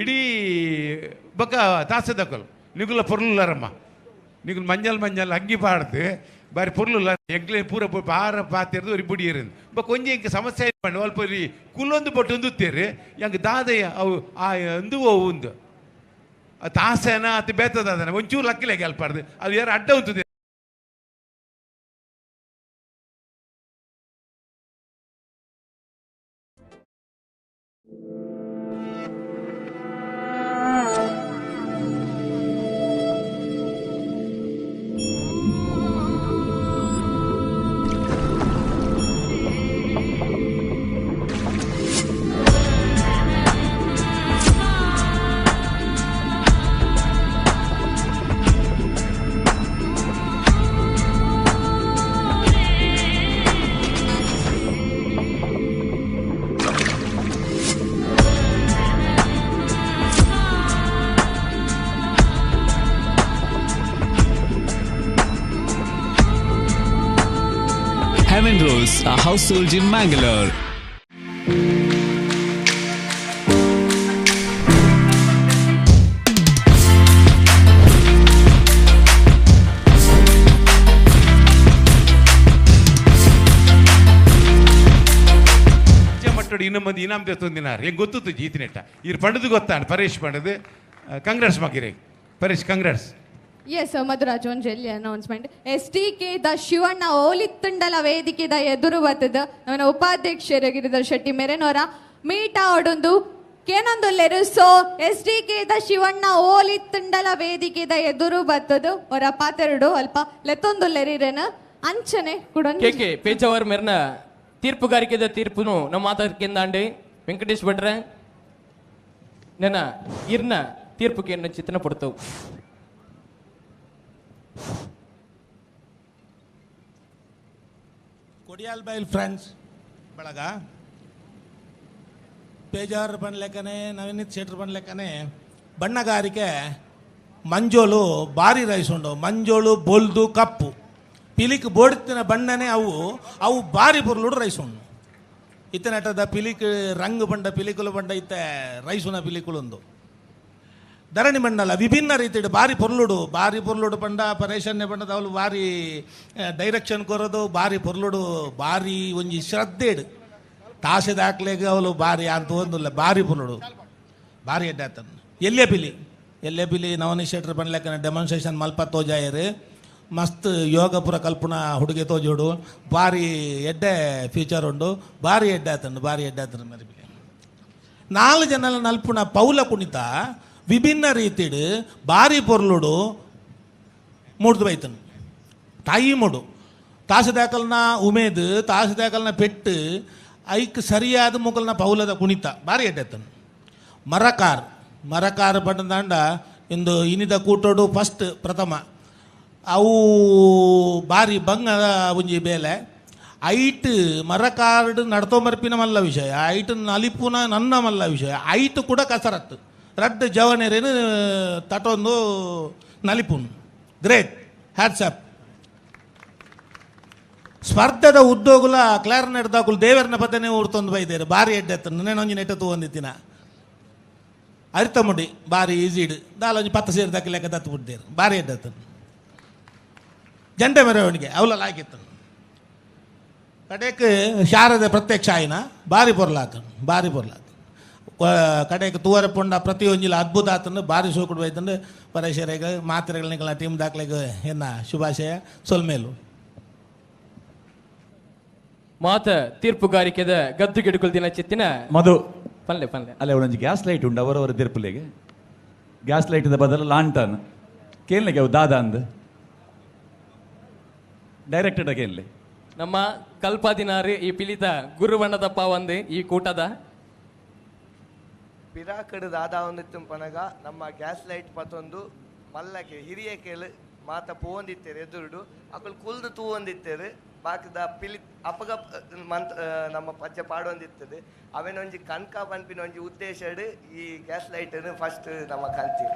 Speaker 14: ಇಡೀ ಬೊಕ್ಕ ತಾಸದಕ್ಕಲು ನಿಗುಲ ಪೊರ್ಲುಲ್ಲಾರಮ್ಮ ನಿಗುಲು ಮಂಜಲ್ ಮಂಜಲ್ ಅಂಗಿ ಪಾಡ್ದು ಬಾರಿ ಪೊರ್ಲುಲ್ಲ ಎಂಕ್ಲೆ ಪೂರ ಬಾರ ಪಾತಿರ್ದು ಒರಿ ಬುಡಿಯರಿಂದ ಬೊಕ್ಕ ಒಂಜಿ ಎಂಕ್ ಸಮಸ್ಯೆ ಪಂಡ ಅಲ್ಪ ಈ ಕುಲೊಂದು ಬೊಟ್ಟು ಉಂದುತ್ತೇರು ಎಂಕ್ ದಾದಯ್ಯ ಅವು ಆ ಅಂದು ಅವು ಉಂದು ತಾಸೇನ ಅತಿ ಬೇತದ ಒಂಚೂರು ಲಕ್ಕಿಲೆ ಗೆಲ್ಪಾರ್ದು ಅದು ಯಾರು ಅಡ್ಡ ಉಂತದೆ
Speaker 20: Heaven Rose, a household in Mangalore.
Speaker 14: ಮಟ್ಟೋಡು ಇನ್ನೊಂದು ಇನಾಮ್ ದೇತೊಂದಿನಾರ್ ಹೆಂಗೆ ಗೊತ್ತಿತ್ತು ಜೀತಿನೆಟ್ಟ ಇರ್ ಪಂಡದು ಗೊತ್ತಾಂಡ್ ಪರೇಶ್ ಪಂಡದು ಕಂಗ್ರಾಟ್ಸ್ ಮಗಿರೆ ಪರೇಶ್ ಕಂಗ್ರಾಟ್ಸ್.
Speaker 9: ಎಸ್ ಮಧುರಾಜ್ ಒಂಜೆಲ್ಲಿ announcement S T K the Shivanna ಓಲಿತ್ತುಂಡಲ ವೇದಿಕೆದ ಎದುರು ಬತ್ತದ ಅವನ ಉಪಾಧ್ಯಕ್ಷರು ಗಿರಿಧರ್ ಶೆಟ್ಟಿ ಮೆರೆನೋರ ಮೀಟ ಒಡೊಂದು ಕೇನೊಂದುಲ್ಲೆರು. So S D K the Shivanna ಓಲಿತ್ತುಂಡಲ ವೇದಿಕೆದ ಎದುರು ಬತ್ತದು ಅವರ ಪಾತೆರಡು ಅಲ್ಪ ಲೆತ್ತೊಂದುಲ್ಲೆರಿರೇನ ಅಂಚನೆ ಕೂಡ
Speaker 11: ಕೆ ಕೆ ಪೇಜಾವರ್ ಮೆರ್ನ ತೀರ್ಪುಗಾರಿಕೆದ ತೀರ್ಪುನು ನಮ್ಮ ಮಾತಾಡ್ಕೆಂದಾಂಡೆ ವೆಂಕಟೇಶ್ ಭಟ್ರೆ ನನ್ನ ಇರ್ನ ತೀರ್ಪು ಕೇಂದ್ರ ಚಿತ್ರಣ ಪಡ್ತವು.
Speaker 17: Kodialbail friends ಬಳಗ ಪೇಜಾರ್ ಬಣ್ಲೆಕ್ಕನೆ ನವೀನಿತ್ ಶೆಟ್ರ್ ಬಣ್ಲೆಕ್ಕನೆ ಬಣ್ಣಗಾರಿಕೆ ಮಂಜೋಲು ಭಾರಿ ರೈಸ್ ಉಂಡು. ಮಂಜೋಳು ಬೊಲ್ದು ಕಪ್ಪು ಪಿಲಿಕ್ ಬೋಡ್ತಿನ ಬಣ್ಣನೆ ಅವು ಅವು ಭಾರಿ ಪೊರ್ಲುಡು ರೈಸ್ ಉಂಡು. ಇತ್ತನಟದ ಪಿಲಿಕ್ ರಂಗು ಬಂಡ ಪಿಲಿಕುಲು ಬಂಡ ಇತ್ತೆ ರೈಸುನ ಪಿಲಿಕುಲುಂದು ಧರಣಿ ಮಂಡಲ ವಿಭಿನ್ನ ರೀತಿಡು ಭಾರಿ ಪೊರ್ಲುಡು ಭಾರಿ ಪೊರ್ಲುಡು ಪಂಡ ಪರೇಶನ್ಯ ಬಂಡದ ಅವಳು ಭಾರಿ ಡೈರೆಕ್ಷನ್ ಕೊರೋದು ಭಾರಿ ಪೊರ್ಲುಡು ಭಾರಿ ಒಂಜಿ ಶ್ರದ್ಧೆಡು ತಾಸೆ ದಾಖಲೆಗೆ ಅವಳು ಭಾರಿ ಅಂತ ಒಂದಿಲ್ಲ ಭಾರಿ ಪೊರ್ಲುಡು ಭಾರಿ ಎಡ್ಡೆ ಆತನು. ಎಲ್ಲೇ ಪಿಲಿ ಎಲ್ಲೇ ಪಿಲಿ ನವನೀಶ್ ಶೆಟ್ರ್ ಬಂಡ್ಲೆಕ್ಕನೆ ಡೆಮಾನ್ಸ್ಟ್ರೇಷನ್ ಮಲ್ಪ ತೋಜಾಯರು ಮಸ್ತ್ ಯೋಗ ಪೂರ ಕಲ್ಪುನ ಹುಡುಗೆ ತೋಜೋಡು ಭಾರಿ ಎಡ್ಡೆ ಫ್ಯೂಚರ್ ಉಂಡು ಭಾರಿ ಎಡ್ಡೆ ಆತಂಡು ಭಾರಿ ಎಡ್ಡೆ ಆತಂಡು ಮರಿ ಪಿಲಿ. ನಾಲ್ಕು ಜನ ನಲ್ಪುನ ಪೌಲ ಕುಣಿತ ವಿಭಿನ್ನ ರೀತಿಡು ಭಾರಿ ಪೊರ್ಲುಡು ಮೂಡ್ದು ಬೈತನು ತಾಯಿ ಮೂಡು ತಾಸದಾಕಲ್ನ ಉಮೇದು ತಾಸದಾಕಲ್ನ ಪೆಟ್ಟು ಐಕ್ ಸರಿಯಾದ ಮುಗಲ್ನ ಪೌಲದ ಕುಣಿತ ಭಾರಿ ಎಡ್ಡೆತ್ತನು. ಮರಕಾರ್ ಮರಕಾರ್ ಬಣ್ಣದಾಂಡ ಇಂದು ಇನಿದ ಕೂಟೋಡು ಫಸ್ಟ್ ಪ್ರಥಮ ಅವು ಭಾರಿ ಬಂಗದ ಒಂಜಿ ಬೇಲೆ ಐಟ್ ಮರಕಾರ್ಡ್ ನಡ್ತೊಂಬರ್ಪಿನ ಮಲ್ಲ ವಿಷಯ ಐಟ್ ನಲಿಪುನ ನನ್ನ ಮಲ್ಲ ವಿಷಯ ಐಟ್ ಕೂಡ ಕಸರತ್ತು ರಡ್ಡು ಜವನೇರೇನು ತಟೊಂದು ನಲಿಪುನ್ great hats off. ಸ್ಪರ್ಧೆದ ಉದ್ಯೋಗುಲ ಕ್ಲಾರ್ನೆಟ್ ದಾಕುಲು ದೇವರನ ಪದನೆ ಊರ್ತೊಂದು ಬೈದೇರು ಭಾರಿ ಎಡ್ಡೆ ನೆನೊಂಜಿ ನೆಟ್ಟ ತೂವೊಂದಿತ್ತಿನ ಅರಿತ ಮುಡಿ ಭಾರಿ ಈಸಿ ಇಡು ದಾಲೊಂಜಿ ಪತ್ತ ಸೇರಿ ದಾಕಿ ಲೆಕ್ಕ ದತ್ತು ಬಿಡ್ದೇರು ಭಾರಿ ಎಡ್ಡೆ ಜಂಡೆ ಮೆರವಣಿಗೆ ಅವಲ ಆಗಿತ್ತು. ಕಡೆಕ್ ಶಾರದೆ ಪ್ರತ್ಯಕ್ಷ ಆಯ್ನ ಭಾರಿ ಪೊರ್ಲಾತನು ಭಾರಿ ಪೊರ್ಲಾತನು ಕಡೆಗೆ ತೂವರೆ ಪೊಂಡ ಪ್ರತಿಯೊಂಜಿಲ ಅದ್ಭುತ ಆತನು ಭಾರಿ ಸೋಕುಡು ಬೈತಂದು ಪರೇಶರೆಗೆ ಮಾತ್ರೆಗಳ ಟೀಮ್ ದಾಖಲೆಗೆ ಎನ್ನ ಶುಭಾಶಯ ಸೊಲ್ಮೇಲು.
Speaker 11: ಮಾತ ತೀರ್ಪುಗಾರಿಕೆದ ಗದ್ದು ಗಿಡುಕುಲ್ ದಿನ ಚಿತ್ತಿನ
Speaker 6: ಮಧು
Speaker 11: ಪಲ್ಲೆ ಪಲ್ಲೆ
Speaker 6: ಅಲ್ಲ ಒಂಜಿ ಗ್ಯಾಸ್ ಲೈಟ್ ಉಂಡು ಅವರವರ ತೀರ್ಪುಲೆಗೆ ಗ್ಯಾಸ್ ಲೈಟ್ ಬದಲು ಲಾಂಟನ್ ಕೇಳಲಿಕ್ಕೆ ಅವು ದಾದ ಅಂದ್ ಡೈರೆಕ್ಟೆಡ್ ಕೇಳಲಿ.
Speaker 11: ನಮ್ಮ ಕಲ್ಪಾದಿನಾರು ಈ ಪಿಲಿತ ಗುರುವಣ್ಣದಪ್ಪ ಒಂದೇ ಈ ಕೂಟದ
Speaker 16: ಪಿರಾಕಡು ದಾದಾವೊಂದಿತ್ತು ಪನಗ ನಮ್ಮ ಗ್ಯಾಸ್ ಲೈಟ್ ಪತ್ತೊಂದು ಮಲ್ಲಕ್ಕೆ ಹಿರಿಯ ಕೇಳು ಮಾತ ಪೋವೊಂದಿತ್ತೇರು ಎದುರುಡು ಅಕುಲು ಕುಲ್ದು ತೂವೊಂದಿತ್ತೇರು ಬಾಕಿದ ಪಿಲಿ ಅಪಗ ಮಂತ್ ನಮ್ಮ ಪಜ್ಜ ಪಾಡೊಂದಿತ್ತದೆ ಅವೇನೊಂಜಿ ಕನ್ಕ ಪನ್ಪಿನ ಒಂಜಿ ಉದ್ದೇಶಡ್ ಈ ಗ್ಯಾಸ್ ಲೈಟನ್ನು ಫಸ್ಟ್ ನಮ್ಮ ಕಲ್ತಿ.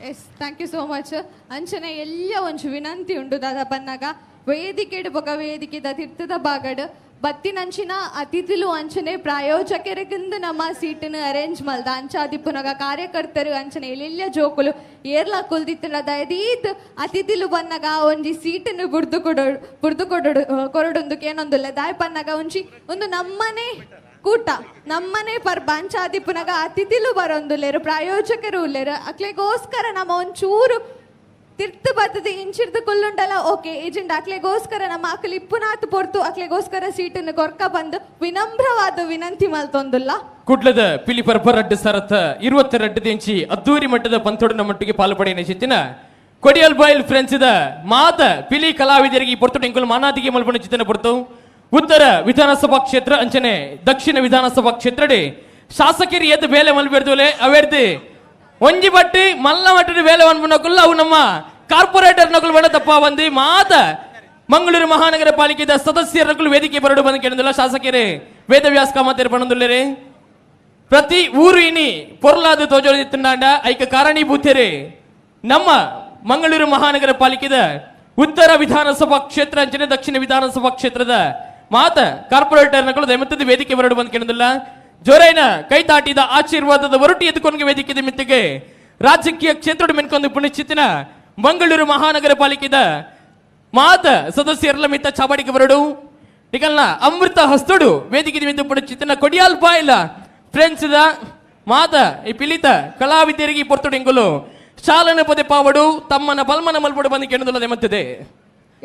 Speaker 9: Yes, thank you so much. ಅಂಚನೆ ಎಲ್ಲ ಒಂಜಿ ವಿನಂತಿ ಉಂಡು ದಾದಾ ಬನ್ನಾಗ ವೇದಿಕೆಡು ಬೊಕ ವೇದಿಕೆದ ತಿರ್ತದ ಬಾಗಡ್ ಬತ್ತಿನಂಚಿನ ಅತಿಥಿಲು ಅಂಚನೆ ಪ್ರಾಯೋಜಕರಿಗಿಂದ ನಮ್ಮ ಸೀಟನ್ನು ಅರೇಂಜ್ ಮಲ್ದ ಅಂಚಾದಿಪ್ಪುನಗ ಕಾರ್ಯಕರ್ತರು ಅಂಚನೆ ಎಲ್ಲೆಲ್ಲ ಜೋಕುಲು ಏರ್ಲಾ ಕುಲ್ದಿತ್ತನ ದಯದೀತ್ ಅತಿಥಿಲು ಬನ್ನಗ ಒಂಜಿ ಸೀಟನ್ನು ಬುಡ್ದು ಕೊಡೋ ಬುಡ್ದು ಕೊಡೋಡು ಕೊರಡೊಂದು ಏನೊಂದುಲ್ಲ ದಾಯ್ ಪನ್ನಗ ಒಂಜಿ ಒಂದು ನಮ್ಮನೆ ಕೂಟ ನಮ್ಮನೆ ಪರ್ಬ ಅಂಚಾದಿಪ್ಪುನಗ ಅತಿಥಿಲು ಬರೊಂದುಲ್ಲೇರು ಪ್ರಾಯೋಜಕರು ಉಲ್ಲೇರು ಅಕ್ಲೆಗೋಸ್ಕರ ನಮ್ಮ ಒಂಚೂರು ತಿರ್ತು ಬರ್ತದೆ ಇಂಚಿರ್ದು ಕುಲ್ಲುಂಟಲ್ಲ ಓಕೆ ಏಜೆಂಟ್ ಅಕ್ಲೆಗೋಸ್ಕರ ನಮ್ಮ ಅಕ್ಲು ಇಪ್ಪುನಾತ್ ಪೊರ್ತು ಅಕ್ಲೆಗೋಸ್ಕರ ಸೀಟನ್ನು ಕೊರ್ಕ ಬಂದು ವಿನಮ್ರವಾದ ವಿನಂತಿ ಮಲ್ತೊಂದುಲ್ಲ.
Speaker 11: ಕುಡ್ಲದ ಪಿಲಿ ಪರ್ಬ ರಡ್ಡು ಸರತ್ತ 22 ಇಂಚಿ ಅದ್ದೂರಿ ಮಟ್ಟದ ಪಂಥೊಡನ ಮಟ್ಟಿಗೆ ಪಾಲ್ಪಡೆಯ ಚಿತ್ತಿನ ಕೊಡಿಯಲ್ ಬಾಯ್ಲ್ ಫ್ರೆಂಡ್ಸ್ ಇದ ಮಾತ ಪಿಲಿ ಕಲಾವಿದರಿಗೆ ಈ ಪೊರ್ತು ಇಂಕುಲು ಮಾನಾದಿಗೆ ಮಲ್ಪಣ ಚಿತ್ತನ ಪೊರ್ತು. ಉತ್ತರ ವಿಧಾನಸಭಾ ಕ್ಷೇತ್ರ ಅಂಚನೆ ದಕ್ಷಿಣ ವಿಧಾನಸಭಾ ಕ್ಷೇತ್ರಡೆ ಶಾಸಕರು ಎದ್ದು ಬೇಲೆ ಮಲ್ಬೇಡ್ದೋಲೆ ಅವೇರ್ದು ಒಂಜಿ ಬಟ್ಟಿ ಮಲ್ಲ ಮಟ್ಟದ ಬೇಲೆ ಮನ್ಪುನಕುಲ್ಲ ಅವು ನಮ್ಮ ಕಾರ್ಪೊರೇಟರ್ ನಕುಲು ಬಣ್ಣ ತಪ್ಪ ಬಂದು ಮಾತ ಮಂಗಳೂರು ಮಹಾನಗರ ಪಾಲಿಕೆದ ಸದಸ್ಯರ ನಕುಲು ವೇದಿಕೆ ಬರಡು ಬಂದು ಕೇಳಿದಿಲ್ಲ ಶಾಸಕರೇ ವೇದವ್ಯಾಸ ಕಾಮತೇರು ಬಣ್ಣದುಲ್ಲೇರೆ ಪ್ರತಿ ಊರು ಇನಿ ಪೊರ್ಲಾದ ತೋಜೋದಿತ್ತುಂಡಾಂಡ ಐಕ ಕಾರಣೀಭೂತರೇ ನಮ್ಮ ಮಂಗಳೂರು ಮಹಾನಗರ ಪಾಲಿಕೆದ ಉತ್ತರ ವಿಧಾನಸಭಾ ಕ್ಷೇತ್ರ ಅಂಚನೆ ದಕ್ಷಿಣ ವಿಧಾನಸಭಾ ಕ್ಷೇತ್ರದ ಮಾತ ಕಾರ್ಪೊರೇಟರ್ ನಕಲು ದಯಮತ್ತದ ವೇದಿಕೆ ಬರಡು ಬಂದು ಕೇಳಿದಿಲ್ಲ ಜೋರೈನ ಕೈತಾಟಿದ ಆಶೀರ್ವಾದದ ಒರಟಿ ಎದ್ದುಕೊಂಡ್ಗೆ ವೇದಿಕೆ ಮಿತ್ತಿಗೆ ರಾಜಕೀಯ ಕ್ಷೇತ್ರದ ಮೆನ್ಕೊಂದು ಪುಣ್ಯಚಿತ್ತಿನ ಮಂಗಳೂರು ಮಹಾನಗರ ಪಾಲಿಕೆದ ಮಾತ ಸದಸ್ಯರಲ್ಲ ಮಿತ್ತ ಚಾಬಾಡಿಗೆ ಬರಡು ನಿಕಲ್ನ ಅಮೃತ ಹಸ್ತುಡು ವೇದಿಕೆ ಮಿತ್ತ ಪುಣ್ಯಚಿತ್ತಿನ ಕೊಡಿಯಾಲ್ ಬಾಯಿಲ ಫ್ರೆಂಡ್ಸ್ ಮಾತ ಈ ಪಿಲಿತ ಕಲಾವಿದರಿಗೆ ಪೊರ್ತುಡು ಇಂಗುಲು ಶಾಲನ ಪದೇ ಪಾವಡು ತಮ್ಮನ ಬಲ್ಮನ ಮಲ್ಪಡು ಬಂದು ಕೇಳದಲ್ಲದೆ ಮತ್ತಿದೆ.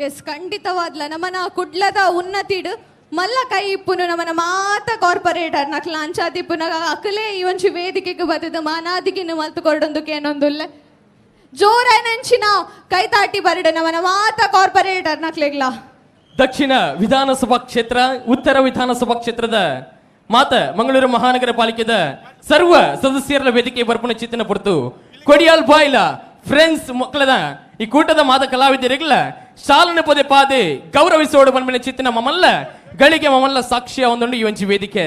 Speaker 9: ಎಸ್ ಖಂಡಿತವಾದ್ಲ ನಮ್ಮನ ಕುಡ್ಲದ ಉನ್ನತಿಡು ಮಲ್ಲ ಕೈ ಇಪ್ಪುನು ನಮ್ಮನ ಮಾತ ಕಾರ್ಪೊರೇಟರ್ ನಕ್ಲ ಅಂಚಾದಿಪ್ಪುನ ಅಕಲೇ ಈ ಒಂಜಿ ವೇದಿಕೆಗೆ ಬತ್ತದ ಮಾನಾದಿಗಿನ ಮಲ್ತು ಕೊರಡೊಂದು ಏನೊಂದುಲ್ಲ ಜೋರಾನಂಚಿನ ಕೈ ತಾಟಿ ಬರಡು ನಮ್ಮನ ಮಾತ ಕಾರ್ಪೊರೇಟರ್ ನಕ್ಲೆಗ್ಲಾ.
Speaker 11: ದಕ್ಷಿಣ ವಿಧಾನಸಭಾ ಕ್ಷೇತ್ರ ಉತ್ತರ ವಿಧಾನಸಭಾ ಕ್ಷೇತ್ರದ ಮಾತ ಮಂಗಳೂರು ಮಹಾನಗರ ಪಾಲಿಕೆದ ಸರ್ವ ಸದಸ್ಯರ ವೇದಿಕೆ ಬರ್ಪುಣ ಚಿತ್ತನ ಪೊರ್ತು ಕೊಡಿಯಾಲ್ ಬಾಯ್ಲ ಫ್ರೆಂಡ್ಸ್ ಮಕ್ಕಳದ ಈ ಕೂಟದ ಮಾದ ಕಲಾವಿದರಿಗಲ ಶಾಲನ ಪದೇ ಪಾದೆ ಗೌರವಿಸೋಡು ಬಂದ್ಮೇಲೆ ಚಿತ್ತಿನ ಮಮಲ್ಲ ಗಳಿಗೆ ಮಮಲ್ಲ ಸಾಕ್ಷಿಯ ಒಂದೊಂದು ಈ ಒಂಜಿ ವೇದಿಕೆ.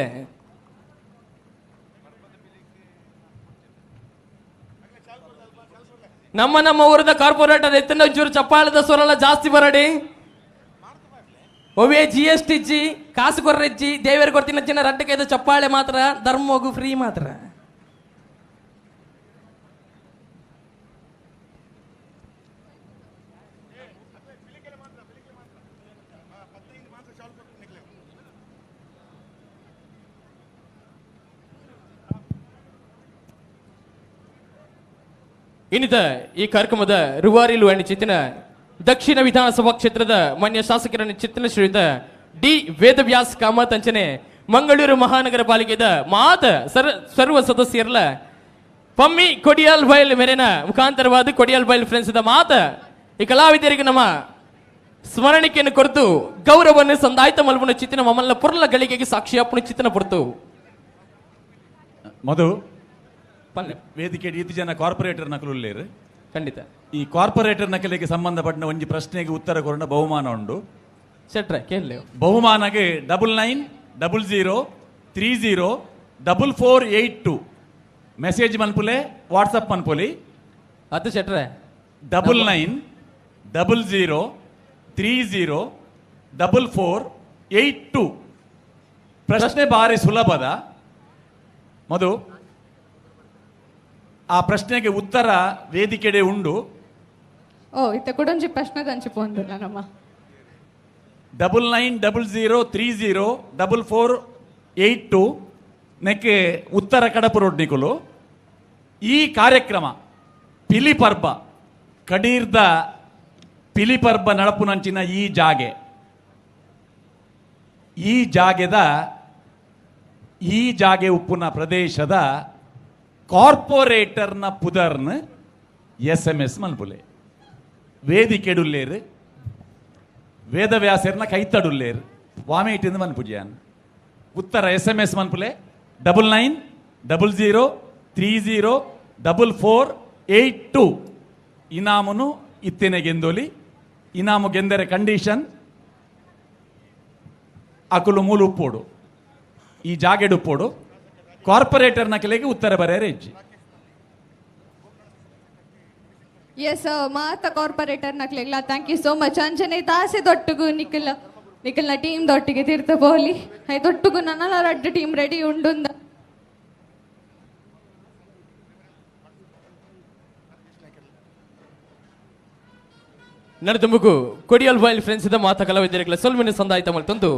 Speaker 11: ನಮ್ಮ ನಮ್ಮ ಊರದ ಕಾರ್ಪೊರೇಟರ್ ಎತ್ತಿನ ಒಂಚೂರು ಚಪ್ಪಾಳದ ಸ್ವರಲ್ಲ ಜಾಸ್ತಿ ಬರಡಿ. ಒವೇ ಜಿ ಎಸ್ ಟಿ ಜಿ ಕಾಸು ಕೊರ್ರೆಜ್ಜಿ ದೇವರು ಕೊಡ್ತಿನ ಚಿನ್ನ ರಡ್ಡಕೈದು ಚಪ್ಪಾಳೆ ಮಾತ್ರ ಧರ್ಮೋಗು ಫ್ರೀ ಮಾತ್ರ. ಇನ್ನಿತ ಈ ಕಾರ್ಯಕ್ರಮದ ರುವಾರಿಲು ಚಿತ್ತಿನ ದಕ್ಷಿಣ ವಿಧಾನಸಭಾ ಕ್ಷೇತ್ರದ ಮಾನ್ಯ ಶಾಸಕರನ್ನು ಚಿತ್ತಿನ ಶ್ರೀಯುತ ಡಿ ವೇದವ್ಯಾಸ್ ಕಾಮತ್ ಅಂಚನೆ ಮಂಗಳೂರು ಮಹಾನಗರ ಪಾಲಿಕೆದ ಮಾತ ಸರ್ವ ಸದಸ್ಯರಲ್ಲ ಪಮ್ಮಿ ಕೊಡಿಯಾಲ್ ಬೈಲ್ ಮೇರೆನ ಮುಖಾಂತರವಾದ ಕೊಡಿಯಾಲ್ ಬೈಲ್ ಫ್ರೆಂಡ್ಸ್ ಮಾತ ಈ ಕಲಾವಿದರಿಗೆ ನಮ್ಮ ಸ್ಮರಣಿಕೆಯನ್ನು ಕೊರತು ಗೌರವವನ್ನು ಸಂದಾಯ್ತ ಮಲ್ಪುನ ಚಿತ್ತಿನ ಮಮ್ಮಲ್ಲ ಪುರ್ಲ ಗಳಿಗೆಗೆ ಸಾಕ್ಷಿಯಪ್ಪನ ಚಿತ್ತನ ಪೊರ್ತು.
Speaker 6: ಮಧು ವೇದಿಕೆ ಈತಿ ಜನ ಕಾರ್ಪೊರೇಟರ್ ನಕಲು
Speaker 11: ಖಂಡಿತ
Speaker 6: ಈ ಕಾರ್ಪೊರೇಟರ್ ನಕಲಿಗೆ ಸಂಬಂಧಪಟ್ಟ ಒಂಜಿ ಪ್ರಶ್ನೆಗೆ ಉತ್ತರ ಕೊರಣ ಬಹುಮಾನ ಉಂಡು.
Speaker 11: ಶೆಟ್ರೆ ಕೇಳಲೆ
Speaker 6: ಬಹುಮಾನಗೆ 99 00 30 4482 ಮೆಸೇಜ್ ಮನ್ಪುಲೆ ವಾಟ್ಸಪ್ ಮನ್ಪುಲಿ.
Speaker 11: ಅದು ಶೆಟ್ರೆ
Speaker 6: 99 00 30 4482. ಪ್ರಶ್ನೆ ಬಾರಿ ಸುಲಭದ ಮಧು, ಆ ಪ್ರಶ್ನೆಗೆ ಉತ್ತರ ವೇದಿಕೆಡೆ ಉಂಡು.
Speaker 9: ಓ ಇತ್ತ ಕುಡೊಂಜಿ ಪ್ರಶ್ನೆ ದಂಚಿಪೊಂದುಲ್ಲ ನಮ್ಮ
Speaker 6: 99 00 30 4482 ನೆಕ್ಕೆ ಉತ್ತರ ಕಡಪುರೊಡ್ನಿಕುಲು. ಈ ಕಾರ್ಯಕ್ರಮ ಪಿಲಿಪರ್ಬ ಕಡೀರ್ದ ಪಿಲಿಪರ್ಬ ನಡಪುನಂಚಿನ ಈ ಜಾಗೆ, ಈ ಜಾಗೆದ ಈ ಜಾಗೆ ಉಪ್ಪುನ ಪ್ರದೇಶದ ಕಾರ್ಪೊರೇಟರ್ನ ಪುದರ್ನ ಎಸ್ ಎಂ ಎಸ್ ಮನ್ಪುಲೆ. ವೇದಿಕೆಡುಲ್ಲೇರು ವೇದವ್ಯಾಸರ್ನ ಕೈತಡುಲ್ಲೇರು ವಾಮೇಟಿಂದ ಮನ್ಪುಜಿಯಾನ್. ಉತ್ತರ ಎಸ್ ಎಂ ಎಸ್ ಮನ್ಪುಲೆ 99 00 30 4482. ಇನಾಮುನು ಇತ್ತಿನ ಗೆಂದೋಲಿ. ಇನಾಮು ಗೆಂದರೆ ಕಂಡೀಷನ್ ಅಕುಲು ಮೂಲು ಉಪ್ಪೋಡು, ಈ ಜಾಗೆಡುಪ್ಪೋಡು. ಕಾರ್ಪೊರೇಟರ್ನ ಕೆಲೆಗೆ ಉತ್ತರ ಬರೆಯರೆ ಹೆಜ್ಜೆ.
Speaker 9: ಎಸ್ ಮಾತ ಕಾರ್ಪೊರೇಟರ್ ನಕ್ಲೆಗ್ಲ thank you so much. ಅಂಜನೆ ತಾಸೆ ದೊಟ್ಟುಗು ನಿಖಲ್ ನಿಖಲ್ನ ಟೀಮ್ ದೊಟ್ಟಿಗೆ ತೀರ್ಥ ಬೋಲಿ I ದೊಟ್ಟುಗು ನನ್ನ ರಡ್ಡು ಟೀಮ್ ರೆಡಿ ಉಂಡುಂದ.
Speaker 11: ನಡದುಂಬುಗು ಕೊಡಿಯಲ್ ಬೈಲ್ ಫ್ರೆಂಡ್ಸ್ ಇದ್ದ ಮಾತ ಕಲಾವಿದರಿಗಳ ಸೊಲ್ಮಿನ ಸಂದಾಯಿತ ಮಲ್ತೊಂದು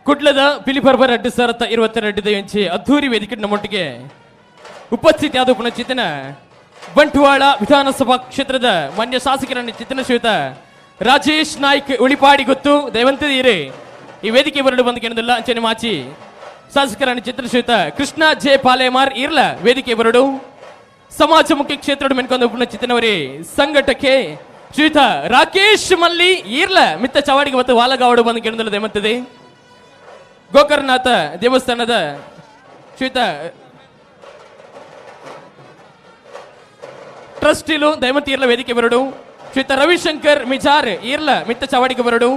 Speaker 11: ಕುಡ್ಲದ ಪಿಲಿಪರ್ಬ ರಡ್ಡು ಸರತ 22 ಇಂಚಿ ಅದ್ಧೂರಿ ವೇದಿಕೆ ನಮ್ಮೊಟ್ಟಿಗೆ ಉಪಸ್ಥಿತಿ ಆದ ಪುನಃ ಬಂಟ್ವಾಳ ವಿಧಾನಸಭಾ ಕ್ಷೇತ್ರದ ಮಾನ್ಯ ಶಾಸಕರನ್ನು ಚಿತ್ತನ ಶ್ರೀಯುತ ರಾಜೇಶ್ ನಾಯ್ಕ್ ಉಳಿಪಾಡಿ ಗೊತ್ತು ದಯವಂತಿದ್ದೀರಿ ಈ ವೇದಿಕೆ ಬರಲು ಬಂದು ಕೇಳದಿಲ್ಲ. ಅಂಚನೆ ಮಾಚಿ ಶಾಸಕರನ್ನು ಚಿತ್ರ ಶ್ರೀಯುತ ಕೃಷ್ಣ ಜೆ ಪಾಲೇಮಾರ್ ಇರ್ಲ ವೇದಿಕೆ ಬರಡು. ಸಮಾಜಮುಖಿ ಕ್ಷೇತ್ರದ ಮೆನ್ಕೊಂದು ಪುನಃ ಚಿತ್ತನವರೇ ಸಂಘಟಕ್ಕೆ ಶ್ರೀಯುತ ರಾಕೇಶ್ ಮಲ್ಲಿ ಈರ್ಲ ಮಿತ್ತ ಚವಾಡಿಗೆ ಮತ್ತು ವಾಲಗಾವಡು ಬಂದು ಕೇಳದಿಲ್ಲ ದಯವಂತಿದೆ. ಗೋಕರ್ಣನಾಥ ದೇವಸ್ಥಾನದ ಶ್ರೀಯುತ ಟ್ರಸ್ಟಿಲು ದಯಮತಿ ಇರ್ಲ ವೇದಿಕೆ ಬರಡು. ಶ್ರೀಯುತ ರವಿಶಂಕರ್ ಮಿಜಾರ್ ಇರ್ಲ ಮಿತ್ತ ಚವಾಡಿಗೆ ಬರಡು.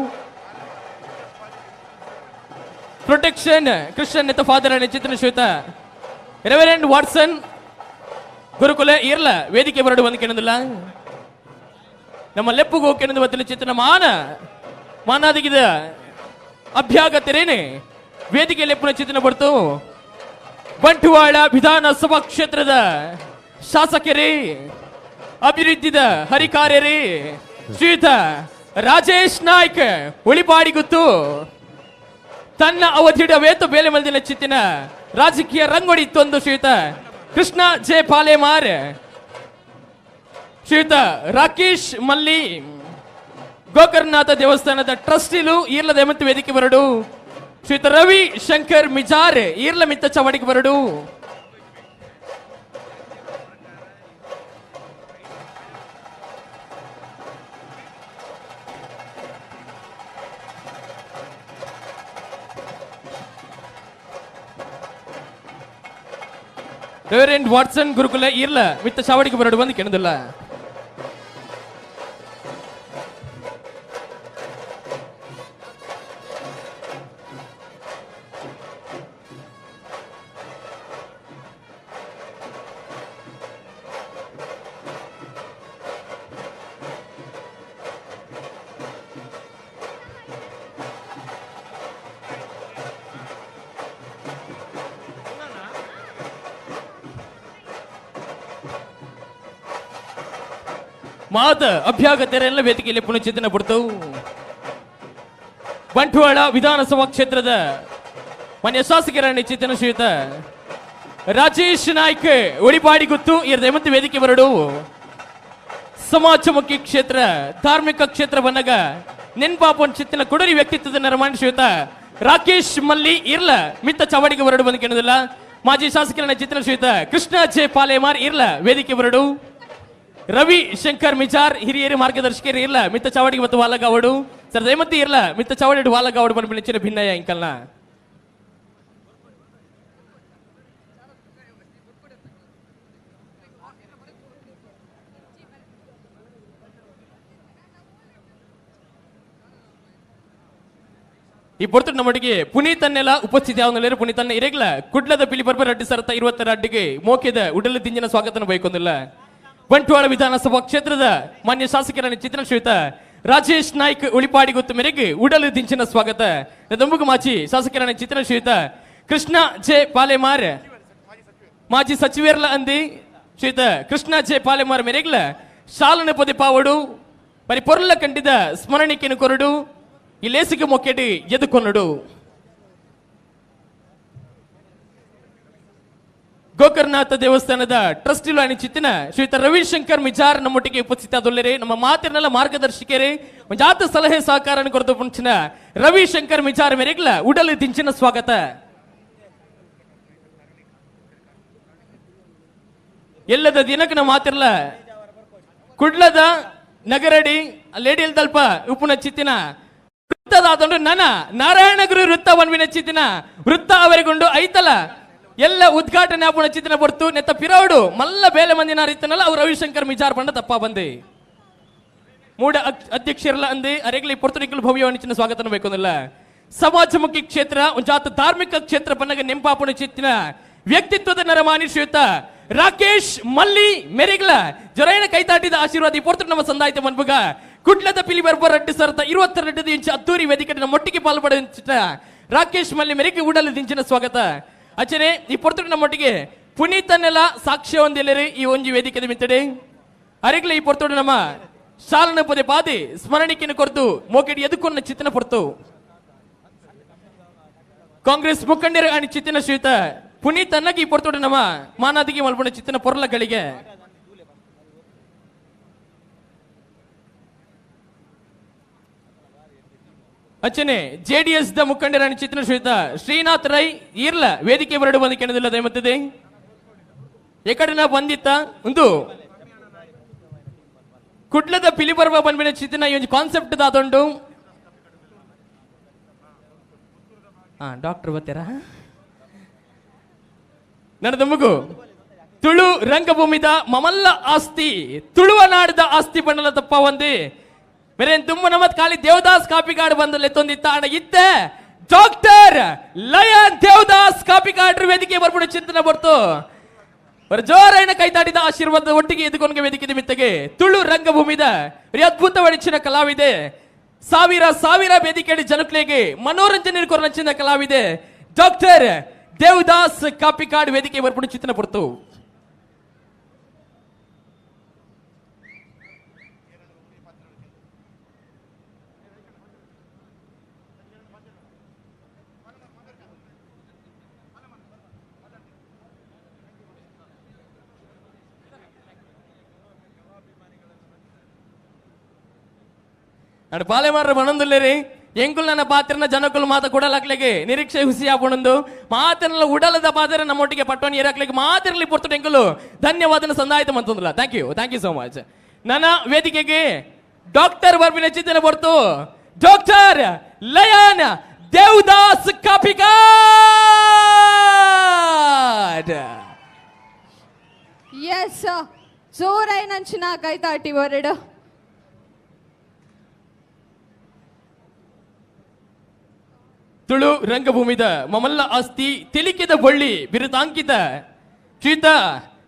Speaker 11: ಪ್ರೊಟೆಕ್ಷನ್ ಕ್ರಿಶ್ಚಿಯನ್ ನೆತ್ತ ಫಾದರ್ ಚಿತ್ರ ಶ್ರೀಯುತ ರೆವರೆಂಡ್ ವಾಟ್ಸನ್ ಗುರುಕುಲ ಇರ್ಲ ವೇದಿಕೆ ಬರಡು ಬಂದು ಕೇಳೋದಿಲ್ಲ. ನಮ್ಮ ಲೆಪ್ಪುಗು ಕೇಳೋದು ಬತ್ತಿನ ಚಿತ್ರ ಮಾನ ಮಾನಾದಿಗಿದ ಅಭ್ಯಾಗತರೇನೆ ವೇದಿಕೆ ಲೆಪ್ಪುನ ಚಿತ್ರನ ಬರ್ತು. ಬಂಟ್ವಾಳ ವಿಧಾನಸಭಾ ಕ್ಷೇತ್ರದ ಶಾಸಕರೇ, ಅಭಿವೃದ್ಧಿದ ಹರಿಕಾರ್ಯರೇ ಶ್ರೀಯುತ ರಾಜೇಶ್ ನಾಯ್ಕ್ ಉಳಿಪಾಡಿ ಗುತ್ತು ತನ್ನ ಅವಧಿಡ ವೇತು ಬೇಲೆ ಮಲ್ದಿನ ಚಿತ್ತಿನ ರಾಜಕೀಯ ರಂಗೊಡಿ ಇತ್ತೊಂದು ಶ್ರೀಯುತ ಕೃಷ್ಣ ಜೆ ಪಾಲೇಮಾರ್, ಶ್ರೀಯುತ ರಾಕೇಶ್ ಮಲ್ಲಿ ಗೋಕರ್ಣನಾಥ ದೇವಸ್ಥಾನದ ಟ್ರಸ್ಟಿಲು ಈರ್ಲ ದಯಮತ್ತು ವೇದಿಕೆ ಬರಡು. ಶ್ರೀಯುತ ರವಿ ಶಂಕರ್ ಮಿಜಾರ್ ಈರ್ಲ ಮಿತ್ತ ಚವಾಡಿಗೆ ಬರಡು. Reverend Watson ಗುರುಕುಲ ಇರ್ಲ ಮಿತ್ತ ಚಾವಡಿಗೆ ಬರಡು ಬಂದು ಕೆಣದಿಲ್ಲ. ಮಾತ ಅಭ್ಯಾಗತರೆಲ್ಲ ವೇದಿಕೆಯಲ್ಲಿ ಪುನಶ್ಚೇತನ ಪಡ್ತವು. ಬಂಟ್ವಾಳ ವಿಧಾನಸಭಾ ಕ್ಷೇತ್ರದ ಮಾನ್ಯ ಶಾಸಕರ ಚೇತನ ಶ್ರೀಯುತ ರಾಜೇಶ್ ನಾಯ್ಕ್ ಒಡಿಪಾಡಿ ಗುತ್ತು ಮತ್ತು ವೇದಿಕೆ ಬರಡು. ಸಮಾಜಮುಖಿ ಕ್ಷೇತ್ರ, ಧಾರ್ಮಿಕ ಕ್ಷೇತ್ರ ಬನ್ನಗ ನೆನ್ಪಾಪನ್ ಚಿತ್ತಿನ ಕೊಡರಿ ವ್ಯಕ್ತಿತ್ವದ ನಿರ್ಮಾಣ ಶ್ರೀಯುತ ರಾಕೇಶ್ ಮಲ್ಲಿ ಇರ್ಲ ಮಿತ್ತ ಚಾವಡಿಗೆ ಬರಡು ಬಂದು ಕೇಳೋದಿಲ್ಲ. ಮಾಜಿ ಶಾಸಕರನ್ನ ಚಿತ್ರ ಶ್ರೀಯುತ ಕೃಷ್ಣ ಜೆ ಪಾಲೇಮಾರ್ ಇರ್ಲ ವೇದಿಕೆ ಬರಡು. ರವಿ ಶಂಕರ್ ಮಿಜಾರ್ ಹಿರಿಯರು ಮಾರ್ಗದರ್ಶಕರು ಇರ್ಲ ಮಿತ್ತ ಚಾವಡಿಗೆ ಮತ್ತು ವಾಲಗಾವಡು. ಸರ್ ದಯಮತಿ ಇರ್ಲ ಮಿತ್ತ ಚಾವಡಿ ವಾಲಗಾವಡು ಬಂದ ಭಿನ್ನಯ ಇಂಕಲ್ನ. ಈ ಪೊರ್ತು ನಮ್ಮೊಟ್ಟಿಗೆ ಪುನೀತನ್ನೆಲ್ಲ ಉಪಸ್ಥಿತಿ ಯಾವ ಪುನೀತನ್ನ ಇರಗ್ಲ ಕುಡ್ಲದ ಪಿಲಿ ಬರ್ಬರ್ ಅಡ್ಡಿ ಸರತ 20 ಅಡ್ಡಿಗೆ ಮೋಕೆದ ಉಡಲ ದಿಂಜಿನ ಸ್ವಾಗತನ ಬೈಕೊಂದಿಲ್ಲ. ಬಂಟ್ವಾಳ ವಿಧಾನಸಭಾ ಕ್ಷೇತ್ರದ ಮಾನ್ಯ ಶಾಸಕರ ಚಿತ್ರ ಶ್ರೀಯುತ ರಾಜೇಶ್ ನಾಯ್ಕ್ ಉಳಿಪಾಡಿ ಗೊತ್ತು ಮೇರೆಗೆ ಉಡಲು ದಿಂಚಿನ ಸ್ವಾಗತ. ದಂಬುಗು ಮಾಜಿ ಶಾಸಕರ ಚಿತ್ರ ಶ್ರೀಯುತ ಕೃಷ್ಣ ಜೆ ಪಾಲೆಮಾರ್ ಮಾಜಿ ಸಚಿವರ್ಲ ಅಂದಿ ಶ್ರೀಯುತ ಕೃಷ್ಣ ಜೆ ಪಾಲೆಮಾರ್ ಮೇರೆಗ್ಲ ಶಾಲನ ಪೊದೆ ಪಾವಡು ಬರಿ ಪೊರ್ಲ ಕಂಡಿದ ಸ್ಮರಣಿಕೆಯನ್ನು ಕೊರಡು ಈ ಲೇಸಿಗೆ ಮೊಕ್ಕೆಟಿ ಎದುಕೊನ್ನಡು. ಗೋಕರ್ಣನಾಥ ದೇವಸ್ಥಾನದ ಟ್ರಸ್ಟಿಲು ಚಿತ್ತಿನ ಶ್ರೀಯುತ ರವಿಶಂಕರ್ ಮಿಜಾರ್ ನಮ್ಮೊಟ್ಟಿಗೆ ಉಪಸ್ಥಿತದೊಲ್ಲರೆ ನಮ್ಮ ಮಾತಿನಲ್ಲ ಮಾರ್ಗದರ್ಶಕರೇ ಜಾತ ಸಲಹೆ ಸಹಕಾರ ಕೊರತು ಪುಂಚಿನ ರವಿಶಂಕರ್ ಮಿಜಾರ್ ಮೇರೆಗ್ಲ ಉಡಲು ದಿಂಚಿನ ಸ್ವಾಗತ. ಎಲ್ಲದ ದಿನಕ್ಕೆ ನಮ್ಮ ಮಾತಿರಲ್ಲ ಕುಡ್ಲದ ನಗರಡಿ ಲೇಡಿಯಲ್ ತಲ್ಪ ಉಪ್ಪುನ ಚಿತ್ತಿನ ವೃತ್ತದಾತಂಡ್ರೆ ನನ್ನ ನಾರಾಯಣಗುರು ವೃತ್ತ ವನ್ವಿನ ಚಿತ್ತಿನ ವೃತ್ತ ಅವರಿಗೊಂಡು ಐತಲ ಎಲ್ಲ ಉದ್ಘಾಟನೆ ಆಪುಣ ಚಿತ್ತಿನ ಬರ್ತು ನೆತ್ತ ಪಿರವಡು ಮಲ್ಲ ಬೇಲೆ ಮಂದಿನ ರೀತನಲ್ಲ ಅವ್ರು ರವಿಶಂಕರ್ ಮಿಜಾರ್ ಬಂಡ ತಪ್ಪ ಬಂದೆ ಮೂಡ ಅಧ್ಯಕ್ಷರಲ್ಲ ಅಂದೆ ಅರೆಗ್ಲಿ ಪೊರ್ತುನಿಕಲ್ ಭವ್ಯ ಸ್ವಾಗತನ ಬೇಕೊಂದಿಲ್ಲ. ಸಮಾಜಮುಖಿ ಕ್ಷೇತ್ರ ಒಂಜಾತ ಧಾರ್ಮಿಕ ಕ್ಷೇತ್ರ ಬನ್ನಗ ನೆಂಪಾಪುಣ ಚಿತ್ತಿನ ವ್ಯಕ್ತಿತ್ವದ ನರಮಾನಿ ಶ್ರೀಯುತ ರಾಕೇಶ್ ಮಲ್ಲಿ ಮೆರೆಗ್ಲ ಜೊರೈನ ಕೈತಾಟಿದ ಆಶೀರ್ವಾದ ಈ ಪೊರ್ತು ನಮ್ಮ ಸಂದಾಯಿತ ಮನ್ಬುಗ ಕುಡ್ಲದ ಪಿಲಿ ಬರ್ಬರ್ ರಡ್ಡು ಸರ್ತ 22 ಇಂಚು ಅದ್ದೂರಿ ವೇದಿಕೆ ನಮ್ಮೊಟ್ಟಿಗೆ ಪಾಲ್ಪಡ ರಾಕೇಶ್ ಮಲ್ಲಿ ಮೆರೆಗೆ ಉಡಲು ದಿಂಚಿನ ಸ್ವಾಗತ. ಅಚನೆ ಈ ಪೊರ್ತುಡು ನಮ್ಮೊಟ್ಟಿಗೆ ಪುನೀತನ್ನೆಲ್ಲ ಸಾಕ್ಷ್ಯ ಹೊಂದಿಲ್ಲರಿ ಈ ಒಂಜಿ ವೇದಿಕೆ ಮಿತ್ತಡೆ ಅರಿಗ್ಲ ಈ ಪೊರ್ತುಡು ನಮ್ಮ ಶಾಲನ ಪದೇ ಪಾದೆ ಸ್ಮರಣಿಕೆಯನ್ನು ಕೊರತು ಮೋಕೆಡಿ ಎದುಕೊನ್ನ ಚಿತ್ತನ ಪೊರ್ತು ಕಾಂಗ್ರೆಸ್ ಮುಖಂಡರು ಅಣಿ ಚಿತ್ತಿನ ಶ್ರೀಯುತ ಪುನೀತನ್ನಗೆ ಈ ಪೊರ್ತುಡು ನಮ್ಮ ಮಾನಾದಿಗೆ ಮಲ್ಪುಣ ಚಿತ್ತಿನ ಪೊರ್ಲಗಳಿಗೆ ಅಚ್ಚನೆ ಜೆಡಿಎಸ್ the ಮುಖಂಡರ ಚಿತ್ರ ಶ್ರೀಯುತ ಶ್ರೀನಾಥ್ ರೈ ಇರ್ಲ ವೇದಿಕೆ ಬರಡು ಬಂದು ಕೆಣದಿಲ್ಲ ದಯಮತ್ತದೆ ಎಕಡೆನ ಬಂದಿತ್ತ ಒಂದು ಕುಡ್ಲದ ಪಿಲಿ ಬರುವ ಬಂದ್ಬಿನ ಚಿತ್ತಿನ ಈ ಒಂದು ಕಾನ್ಸೆಪ್ಟ್ ದಾದೊಂಡು ಡಾಕ್ಟರ್ ಬರ್ತೀರಾ ನನ್ನ ಮಗು ತುಳು ರಂಗಭೂಮಿದ ಮಮಲ್ಲ ಆಸ್ತಿ ತುಳುವ ನಾಡದ ಆಸ್ತಿ ಬಣ್ಣಲ ತಪ್ಪ ಒಂದೇ ಬೇರೆ ತುಂಬ ನಮ್ಮತ್ ಖಾಲಿ ದೇವದಾಸ್ ಕಾಪಿಗಾಡ್ ಬಂದಲ್ಲೇ ತೊಂದಿತ್ತ ಅಣ್ಣ ಇತ್ತೆ ಡಾಕ್ಟರ್ ಲಯನ್ ದೇವದಾಸ್ ಕಾಪಿಗಾಡ್ರ ವೇದಿಕೆ ಬರ್ಬಿಡು ಚಿಂತನೆ ಬರ್ತು ಜೋರೈನ ಕೈತಾಟಿದ ಆಶೀರ್ವಾದ ಒಟ್ಟಿಗೆ ಎದುಕೊನ್ಗೆ ವೇದಿಕೆ ನಿಮಿತ್ತಗೆ ತುಳು ರಂಗಭೂಮಿದ ಅದ್ಭುತ ವಡಿಚಿನ ಕಲಾವಿದೆ ಸಾವಿರ ಸಾವಿರ ವೇದಿಕೆ ಜನಕ್ಲೆಗೆ ಮನೋರಂಜನೆ ಕೊರನಚ್ಚಿನ ಕಲಾವಿದೆ ಡಾಕ್ಟರ್ ದೇವದಾಸ್ ಕಾಪಿಕಾಡ್ ವೇದಿಕೆ ಬರ್ಬಿಡು ಚಿಂತನೆ ಬರ್ತು. ನಡು ಪಾಲೆಮಾರ ಬಣಂದುಲ್ಲೇರಿ ಎಂಕುಲ್ ನನ್ನ ಪಾತ್ರನ ಜನಕುಲ್ ಮಾತ ಕೊಡಲಾಕ್ಲಿಗೆ ನಿರೀಕ್ಷೆ ಹುಸಿ ಆಪಣಂದು ಮಾತಿನ ಉಡಲದ ಪಾತ್ರ ನಮ್ಮೊಟ್ಟಿಗೆ ಪಟ್ಟವನ್ ಏರಾಕ್ಲಿಗೆ ಮಾತಿರಲಿ ಪೊರ್ತು ಎಂಕುಲು ಧನ್ಯವಾದನ ಸಂದಾಯಿತ ಮಂತಂದಿಲ್ಲ. Thank you, thank you so much. ನನ್ನ ವೇದಿಕೆಗೆ ಡಾಕ್ಟರ್ ಬರ್ಬಿನ ಚಿಂತನೆ ಬರ್ತು doctor lion Devadas Kapikad.
Speaker 9: S ಜೋರಾಯಿನಂಚಿನ ಕೈತಾಟಿ ಬರಡು.
Speaker 11: ತುಳು ರಂಗಭೂಮಿದ ಮಮಲ್ಲ ಆಸ್ತಿ ತೆಲಿಕೆದ ಬಳ್ಳಿ ಬಿರುದಾಂಕಿತ ಶ್ರೀತ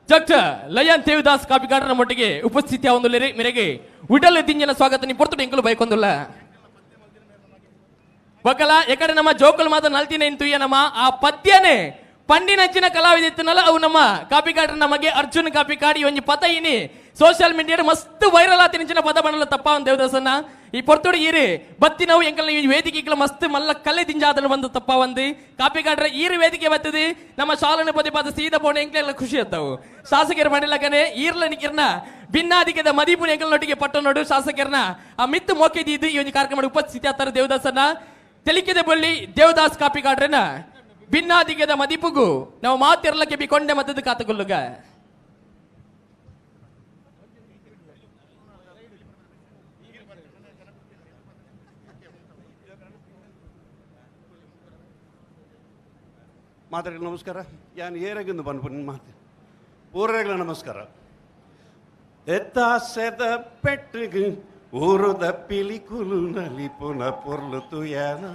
Speaker 11: ಡಾಕ್ಟರ್ ಲಯನ್ ದೇವದಾಸ್ ಕಾಪಿಕಾರರ ಮಟ್ಟಿಗೆ ಉಪಸ್ಥಿತಿ ಒಂದು ಮೇರೆಗೆ ಉಡಲ್ ದಿಂಜನ ಸ್ವಾಗತ ಪೊರ್ತುಡು ಎಂಕಲು ಬೈಕೊಂದುಲ್ಲ. ಬಕಲ ಎಕಡೆ ನಮ್ಮ ಜೋಕುಲ್ ಮಾತ ನಲ್ತಿನ ಇಂತುಯ್ಯ ನಮ್ಮ ಆ ಪದ್ಯನೇ ಪಂಡಿನಂಚಿನ ಕಲಾವಿದ ಅವು ನಮ್ಮ ಕಾಪಿಕಾಡ್ರ ನಮಗೆ ಅರ್ಜುನ್ ಕಾಪಿಕಾಡಿ ಒಂಜಿ ಪದ ಇನಿ ಸೋಷಿಯಲ್ ಮೀಡಿಯಾ ಮಸ್ತ್ ವೈರಲ್ ಆತಿನಂಚಿನ ಪದ ಬಣ್ಣಲ ತಪ್ಪ ಒಂದು ದೇವದಾಸನ್ನ ಈ ಪೊರ್ತುಡು ಈರು ಬತ್ತಿ ನಾವು ಎಂಕಲ್ ಈ ವೇದಿಕೆ ಮಸ್ತ್ ಮಲ್ಲ ಕಲೆ ದಿಂಜಾದಲು ಬಂದು ತಪ್ಪ ಒಂದು ಕಾಪಿಕಾಡ್ರ ಈರು ವೇದಿಕೆ ಬರ್ತದೆ ನಮ್ಮ ಶಾಲನ ಪದೇ ಪದ ಸೀದಾ ಪೋಣ ಎಂಕಲೆಲ್ಲ ಖುಷಿ ಆತಾವು. ಶಾಸಕರ ಮಾಡಿಲ್ಲಕನೆ ಈರ್ಲ ನಿಕಿರ್ನ ಭಿನ್ನಾಧಿಕದ ಮದಿಪುನ ಎಂಕಲ್ನೊಟ್ಟಿಗೆ ಪಟ್ಟ ನೋಡು ಶಾಸಕರನ್ನ ಆ ಮಿತ್ತು ಮೋಕೆದಿದ್ದು ಈ ಒಂದು ಕಾರ್ಯಕ್ರಮ ಉಪಸ್ಥಿತಿ ಆತಾರೆ ದೇವದಾಸನ್ನ ತೆಲಿಕೆದ ಬಳ್ಳಿ ದೇವದಾಸ್ ಕಾಪಿಕಾಡ್ರನ ಭಿನ್ನಾಧಿಕದ ಮದಿಪುಗು ನಾವು ಮಾತಿರ್ಲಕ್ಕೆ ಬಿಕೊಂಡೆ ಮತ್ತದು ಕಾತುಕೊಳ್ಳುಗ.
Speaker 5: ಮಾತಾಡಿ ನಮಸ್ಕಾರ. ಯಾನು ಏರಾಗಿಂದು ಬಂದ್ಬಿಟ್ಟು ಮಾತು ಪೂರ್ವಗಳ ನಮಸ್ಕಾರ. ಎತ್ತಾಸೆದ ಪೆಟ್ಟಿಗೆ ಊರುದ ಪಿಲಿಕುಲು ನಲಿಪುನ ಪೊರ್ಲು ತುಯಾನ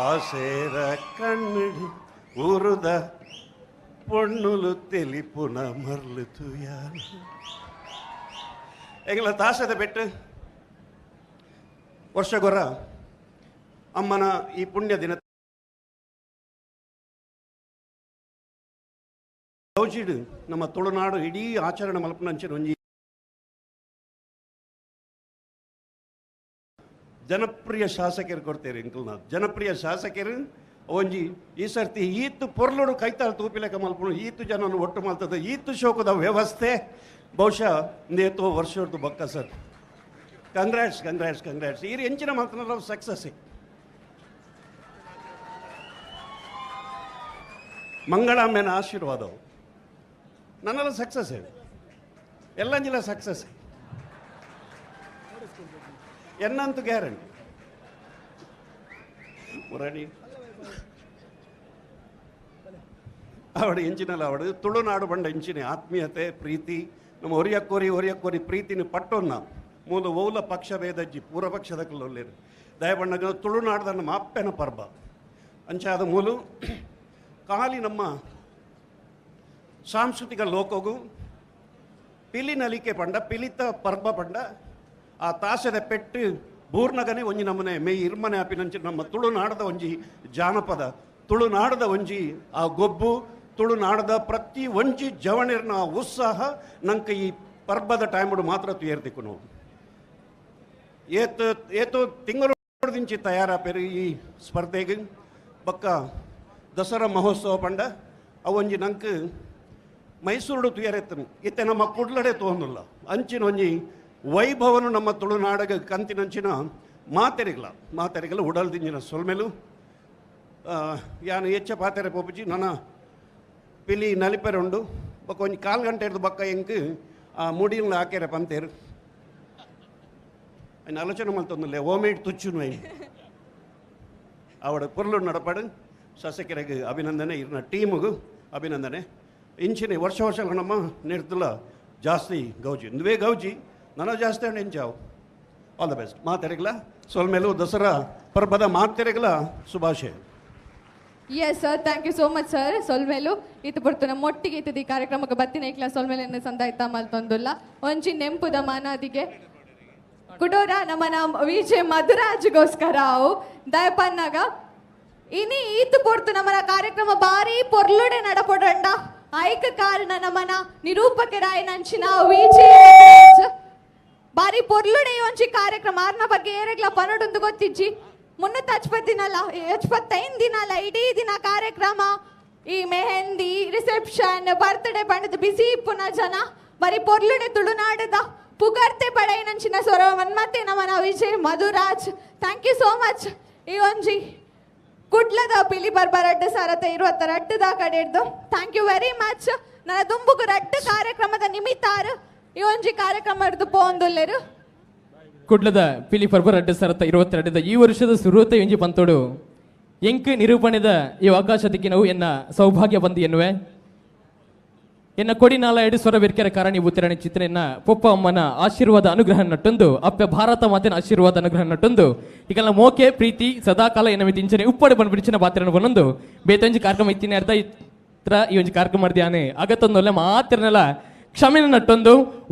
Speaker 5: ಆಸೇದ ಕಣ್ಣಡಿ ಊರುದ ಪೊಣ್ಣುಲು ತೆಲಿಪುನ ಮರ್ಲು ತುಯಾನ. ಎಂಗಲ ತಾಸದ ಬೆಟ್ಟು ವರ್ಷಗೊರ ಅಮ್ಮನ ಈ ಪುಣ್ಯ ದಿನ ಗೌಜಿಡು ನಮ್ಮ ತುಳುನಾಡು ಇಡೀ ಆಚರಣೆ ಮಲ್ಪನಂಚಿನ ಒಂಜಿ ಜನಪ್ರಿಯ ಶಾಸಕರು ಕೊಡ್ತೇವೆ ಇಂಕಲ್ನಾಥ್ ಜನಪ್ರಿಯ ಶಾಸಕರು ಒಂಜಿ ಈ ಸರ್ತಿ ಈತು ಪೊರ್ಲುಡು ಕೈತಾಳು ತೂಪಿಲೆಕ್ಕ ಮಲ್ಪುನು ಈತು ಜನನು ಒಟ್ಟು ಮಲ್ತದ ಈತು ಶೋಕದ ವ್ಯವಸ್ಥೆ ಬಹುಶಃ ನೇತೋ ವರ್ಷದ್ದು ಬಕ್ಕ sir. Congrats congrats congrats. ಈರು ಎಂಚಿನ ಮಲ್ತನ ಸಕ್ಸಸ್. ಮಂಗಳಾಂಬೆನ ಆಶೀರ್ವಾದವು ನನ್ನೆಲ್ಲ ಸಕ್ಸಸ್ ಎಲ್ಲಂಜಿಲ್ಲ ಸಕ್ಸಸ್ ಎನ್ನಂತೂ ಗ್ಯಾರಂಟಿ. ಮುರಣಿ ಅವಡು ಎಂಚಿನಲ್ಲ ಅವಡು ತುಳುನಾಡು ಬಂಡ ಎಂಚಿನ ಆತ್ಮೀಯತೆ ಪ್ರೀತಿ ನಮ್ಮ ಒರಿಯಕ್ಕೋರಿ ಒರಿಯಕ್ಕೋರಿ ಪ್ರೀತಿನ ಪಟ್ಟೊನ್ನ ಮೂಲ ಓಲ ಪಕ್ಷ ಭೇದಜ್ಜಿ ಪೂರ್ವ ಪಕ್ಷದ ಕಲ್ಲೊಲ್ಲೇರು ದಯಬಣ್ಣಗ ತುಳುನಾಡ್ದ ನಮ್ಮ ಅಪ್ಪೆನ ಪರ್ಬ ಅಂಚಾದ ಮೂಲು ಖಾಲಿ ನಮ್ಮ ಸಾಂಸ್ಕೃತಿಕ ಲೋಕಗೂ ಪಿಲಿ ನಲಿಕೆ ಪಂಡ ಪಿಲಿತ ಪರ್ಬ ಪಂಡ ಆ ತಾಸೆದ ಪೆಟ್ಟು ಬೂರ್ನಗನೆ ಒಂಜಿ ನಮ್ಮನೆ ಮೇಯ್ ಇರ್ಮನೆ ಆಪಿನಂಚಿ ನಮ್ಮ ತುಳುನಾಡದ ಒಂಜಿ ಜಾನಪದ ತುಳುನಾಡದ ಒಂಜಿ ಆ ಗೊಬ್ಬು ತುಳುನಾಡದ ಪ್ರತಿ ಒಂಜಿ ಜವಣಿರ್ನ ಉತ್ಸಾಹ ನಂಗೆ ಈ ಪರ್ಬದ ಟೈಮುಡು ಮಾತ್ರ ತುಯರ್ದಿಕ್ಕು ನಾವು ಏತು ಏತೋ ತಿಂಗಳು ದಿಂಚಿ ತಯಾರಾಪೇರು ಈ ಸ್ಪರ್ಧೆಗೆ ಬಕ್ಕ ದಸರಾ ಮಹೋತ್ಸವ ಪಂಡ ಅವೊಂಜಿ ನಂಗೆ ಮೈಸೂರುಡು ತುಯರೆತ್ತನು ಇತ್ತೆ ನಮ್ಮ ಕುಡ್ಲಡೆ ತೋಂದುಲ್ಲ ಅಂಚಿನ ಒಂಜಿ ವೈಭವನು ನಮ್ಮ ತುಳುನಾಡಗ ಕಂತಿನಂಚಿನ ಮಾತೆರಿಗಲ ಮಾತೆರಿಗಲ ಉಡಲ್ದಿಂಜಿನ ಸೊಲ್ಮೆಲು ಯಾನು ಹೆಚ್ಚ ಪಾತೆರೆ ಪೋಪುಜಿ ನನ್ನ ಪಿಲಿ ನಲಿಪೆರೆ ಉಂಡು ಬೊಕ್ಕ ಒಂಜಿ ಕಾಲು ಗಂಟೆ ಹಿಡ್ದು ಬಕ್ಕ ಎಂಕ್ ಆ ಮುಡಿನ ಹಾಕ್ಯಾರೆ ಪಂತೇರು ఆయన ಆಲೋಚನೆ ಮಲ್ತೊಂದುಲ್ಲೆ ಓಮೇಟ್ ತುಚ್ಚುನು ಐನ್ ಅವಡ ಪೊರ್ಲು ನಡಪಾಡು ಶಾಸಕರಿಗೆ ಅಭಿನಂದನೆ ಇರ್ನ ಟೀಮುಗು ಅಭಿನಂದನೆ. ಇಂಚಿನ ವರ್ಷ ವರ್ಷ ನಮ್ಮ ನಿರ್ದುಲ ಜಾಸ್ತಿ ಗೌಜಿ ಇಂದುವೇ ಗೌಜಿ ನನ್ನ ಜಾಸ್ತಿ ಅಂಡ್ ಎಂಚಾವು. All the best. ಮಾತೆರೆಗಲ ಸೊಲ್ಮೇಲು ದಸರಾ ಪರ್ಬದ ಮಾತೆರೆಗಲ ಶುಭಾಶಯ.
Speaker 9: Yes sir, thank you so much sir. ಸೊಲ್ಮೇಲು ಇತ್ತು ಪೊರ್ತುನ ಮೊಟ್ಟಿಗೆ ಇತ್ತದ ಈ ಕಾರ್ಯಕ್ರಮಕ್ಕೆ ಬತ್ತಿನ ಐಕ್ಲ ಸೊಲ್ಮೇಲೆ ಸಂದಾಯ್ತ ಮಲ್ತೊಂದುಲ್ಲ ಒಂಜಿ ನೆಂಪುದ ಮಾನಾದಿಗೆ ಕುಡೋರ ನಮ್ಮ ನಮ್ಮ ವಿಜಯ ಮಧುರಾಜ್ಗೋಸ್ಕರ ಅವು ದಯಪನ್ನಾಗ ಇನಿ ಈತು ಪೊರ್ತು ನಮ್ಮನ ಕಾರ್ಯಕ್ರಮ ಬಾರಿ ಪೊರ್ಲುಡೆ ನಡಪೊಡಂಡ ಐಕ ಕಾರಣ ನಮ್ಮನ ನಿರೂಪಕರಾಯನಂಚಿನ ವಿಜಯ ಬಾರಿ ಪೊರ್ಲುಡೆ ಒಂಜಿ ಕಾರ್ಯಕ್ರಮ ಆರ್ನ ಬಗ್ಗೆ ಏರೆಗ್ಲ ಪನಡೊಂದು ಗೊತ್ತಿಜ್ಜಿ 385 ದಿನಲ್ಲ 75 ದಿನಲ್ಲ ಇಡೀ ದಿನ ಕಾರ್ಯಕ್ರಮ ಈ ಮೆಹಂದಿ ರಿಸೆಪ್ಷನ್ ಬರ್ತ್ಡೇ ಬಣ್ಣದ ಬಿಸಿ ಪುನಃ ಜನ ಬರೀ ಪೊರ್ಲುಡೆ ತುಳುನಾಡದ ಪುಗರ್ತೆ ಪಡೆಯನಂಚಿನ ಸ್ವರ ಮನ್ಮತೆ ನಮ್ಮನ Vijay Madhuraj. Thank you so much. ಈ ಒಂಜಿ ಕುಡ್ಲದ ಪಿಲಿ ಬರ್ಬರಡ್ಡು ಸಾರತ ಇರುವತ್ತ ರಡ್ಡದ ಕಡೆ ಹಿಡ್ದು thank you very much. ನನ್ನ ದುಂಬುಗು ರಡ್ಡು ಕಾರ್ಯಕ್ರಮದ ನಿಮಿತ್ತಾರು ಈ ಒಂಜಿ ಕಾರ್ಯಕ್ರಮ ಹಿಡ್ದು ಪೋಂದುಲ್ಲೆರು.
Speaker 11: ಕುಡ್ಲದ ಪಿಲಿ ಪರ್ಬ ರಡ್ಡು ಸಾರತ 22 ಈ ವರ್ಷದ ಸುರೂತ ಒಂಜಿ ಪಂತೋಡು ಎಂಕ್ ನಿರೂಪಣೆದ ಈ ಅವಕಾಶಕ್ಕೆ ನಾವು ಎನ್ನ ಸೌಭಾಗ್ಯ ಬಂದು ಎನ್ನುವೆ. ಎನ್ನ ಕೊಡಿನಾಲ ಎಡು ಸ್ವರ ಬಿರ್ಕೆರೆ ಕಾರಣಿ ಬುತ್ತಿರಣ ಚಿತ್ರನ ಪೊಪ್ಪ ಅಮ್ಮನ ಆಶೀರ್ವಾದ ಅನುಗ್ರಹ ನಟ್ಟೊಂದು ಅಪ್ಪೆ ಭಾರತ ಮಾತಿನ ಆಶೀರ್ವಾದ ಅನುಗ್ರಹ ನಟ್ಟೊಂದು ಈಗೆಲ್ಲ ಮೋಕೆ ಪ್ರೀತಿ ಸದಾಕಾಲ ಎನ್ನ ಮಿತಿ ಉಪ್ಪಡೆ ಬಂದು ಪಾತ್ರನ ಬನ್ನೊಂದು ಬೇತೊಂಜಿ ಕಾರ್ಯಕ್ರಮ ಇತ್ತಿನ ಅರ್ಧ ಇತ್ರ ಈ ಒಂಜಿ ಕಾರ್ಯಕ್ರಮ ಧ್ಯಾನೆ ಅಗತ್ತೊಂದೊಲ್ಲೆ ಮಾತ್ರನೆಲ್ಲ ಕ್ಷಮೆನ ನಟ್ಟೊಂದು.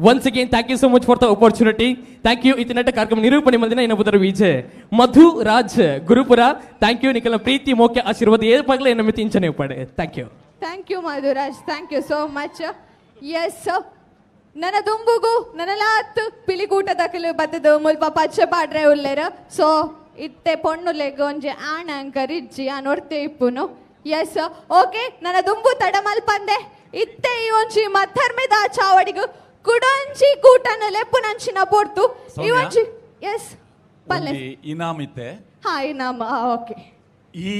Speaker 11: Once again thank you so much for the opportunity. Thank you. ಇತ್ತಿನಟ್ಟ ಕಾರ್ಯಕ್ರಮ ನಿರೂಪಣೆ ಮಲ್ದಿನ ಎನ್ನ ಬುದರ ವಿಜಯ್ ಮಧು ರಾಜ್ ಗುರುಪುರ. Thank you. ನಿಕಲ ಪ್ರೀತಿ ಮೋಕೆ ಆಶೀರ್ವಾದ ಏರ್ಪಾಗಲೇ ಎನ್ನ ಮಿತಿ ಇಂಚನೆ ಉಪ್ಪಡೆ. Thank you.
Speaker 9: Thank you Madhuraj, thank you so much. Yes, ನನ್ನ ದುಂಬುಗು ನನಲಾತ್ ಪಿಲಿಕೂಟದ ಕೆಲವು ಬತ್ತದು ಮುಲ್ಪ ಪಚ್ಚೆ ಪಾಡ್ರೆ ಉಲ್ಲೇರ. ಸೊ ಇತ್ತೆ ಪೊಣ್ಣುಲೆಗ್ ಒಂಜಿ ಆಣ ಅಂಕರ್ ಇಜ್ಜಿ ಆ ನೊರ್ತೆ ಇಪ್ಪುನು. ಎಸ್ ಓಕೆ, ನನ್ನ ದುಂಬು ತಡ ಮಲ್ಪಂದೆ ಇತ್ತೆ ಈ ಒಂಜಿ ಮತ್ತರ್ಮೆದ ಚಾವಡಿಗು ಕುಡೊಂಜಿ ಕೂಟನು ಲೆಪ್ಪುನಂಚಿನ ಪೊರ್ತು ಈ ಒಂಜಿ. ಎಸ್ ಪಲ್ಲೆ
Speaker 6: ಇನಾಮ್ ಇತ್ತೆ.
Speaker 9: ಹಾ ಇನಾಮ ಓಕೆ.
Speaker 6: ಈ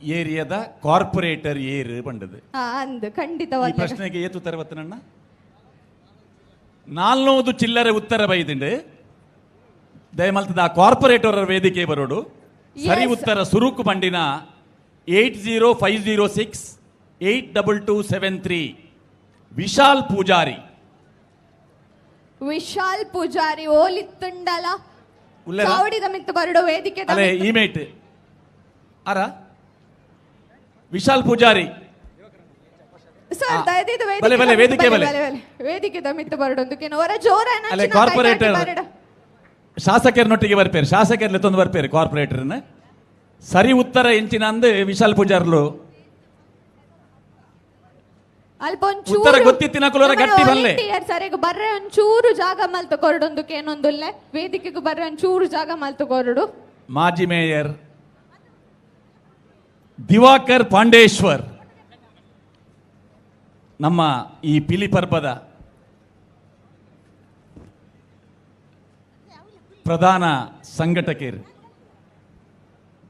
Speaker 6: ಏರಿಯಾದ ಕಾರ್ಪೊರೇಟರ್ ಏರು ಬಂಡದು
Speaker 9: ಅಂದು ಖಂಡಿತವಾಗಿ
Speaker 6: ಈ ಪ್ರಶ್ನೆಗೆ ಏತು ತರವತ್ತನಣ್ಣ 400 ಚಿಲ್ಲರೆ ಉತ್ತರ ಬೈದಿಂಡು. ದಯಮಲ್ತದ ಕಾರ್ಪೊರೇಟರ್ ವೇದಿಕೆ ಬರೋಡು. ಸರಿ ಉತ್ತರ ಸುರುಕು ಬಂಡಿನ 80506 82273 ವಿಶಾಲ್ ಪೂಜಾರಿ.
Speaker 9: ವಿಶಾಲ್ ಪೂಜಾರಿ ಓಲಿತ್ತುಂಡಲ ಚಾವಡಿದ ಮಿತ್ತು ಬರಡು ವೇದಿಕೆ
Speaker 6: ಅಲೆ ಇಮೇಟ್ ಅರ ವಿಶಾಲ್ ಪೂಜಾರಿ
Speaker 9: ಸರ್ ದಯದಿದ್ದು ವೇದಿಕೆ
Speaker 6: ವೇದಿಕೆ ಬಲೆ
Speaker 9: ವೇದಿಕೆ ಮಿತ್ತು ಬರಡೊಂದು ಹೊರ ಜೋರ
Speaker 6: ಅಲೆ ಕಾರ್ಪೊರೇಟರ್ ಶಾಸಕರನ್ನೊಟ್ಟಿಗೆ ಬರ್ಪೇರು, ಶಾಸಕರಲ್ಲಿ ತಂದು ಬರ್ಪೇರು ಕಾರ್ಪೊರೇಟರ್ನ. ಸರಿ ಉತ್ತರ ಎಂಚಿನ ಅಂದು ವಿಶಾಲ್ ಪೂಜಾರ್ಲು
Speaker 9: ಅಲ್ಪ
Speaker 6: ಉತ್ತರ ಗೊತ್ತಿತ್ತಿನ ಕುಲರ ಗಟ್ಟಿ ಬಲ್ಲೆ
Speaker 9: ಸರಿಗ ಬರ್ರೆ ಒಂಚೂರು ಜಾಗ ಮಲ್ತು ಕೊರಡೊಂದಕ್ಕೆ ಏನೊಂದುಲ್ಲೆ ವೇದಿಕೆಗೆ ಬರ್ರೆ ಒಂಚೂರು ಜಾಗ ಮಲ್ತು ಕೊರಡು.
Speaker 6: ಮಾಜಿ ಮೇಯರ್ ದಿವಾಕರ್ ಪಾಂಡೇಶ್ವರ್ ನಮ್ಮ ಈ ಪಿಲಿ ಪರ್ಬದ ಪ್ರಧಾನ ಸಂಘಟಕರು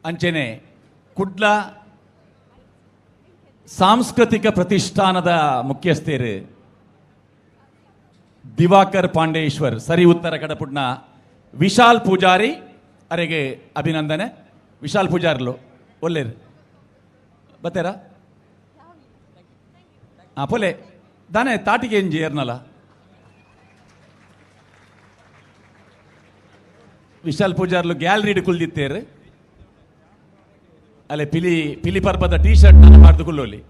Speaker 6: ಅಂಚೆನೆ ಕುಡ್ಲ ಸಾಂಸ್ಕೃತಿಕ ಪ್ರತಿಷ್ಠಾನದ ಮುಖ್ಯಸ್ಥರು ದಿವಾಕರ್ ಪಾಂಡೇಶ್ವರ್. ಸರಿ ಉತ್ತರ ಕಡಪುಡ್ನ ವಿಶಾಲ್ ಪೂಜಾರಿ ಅರೆಗೆ ಅಭಿನಂದನೆ. ವಿಶಾಲ್ ಪೂಜಾರ್ಲು ಒಲ್ಲೇರು ಬತ್ತೇರಾ? ಆ ಪೊಲೆ ದಾನೆ ತಾಟಿಗೆ ಎಂಜಿ ಏರ್ನಲ್ಲ ವಿಶಾಲ್ ಪೂಜಾರ್ಲು ಗ್ಯಾಲರಿಡ್ ಕುಲ್ದಿತ್ತೇರು. ಅಲ್ಲೇ ಪಿಲಿ ಪಿಲಿ ಪರ್ಬದ ಟೀ ಶರ್ಟ್ ನಾನು ಮಾಡ್ದು ಕುಲ್ಲೋಲಿ.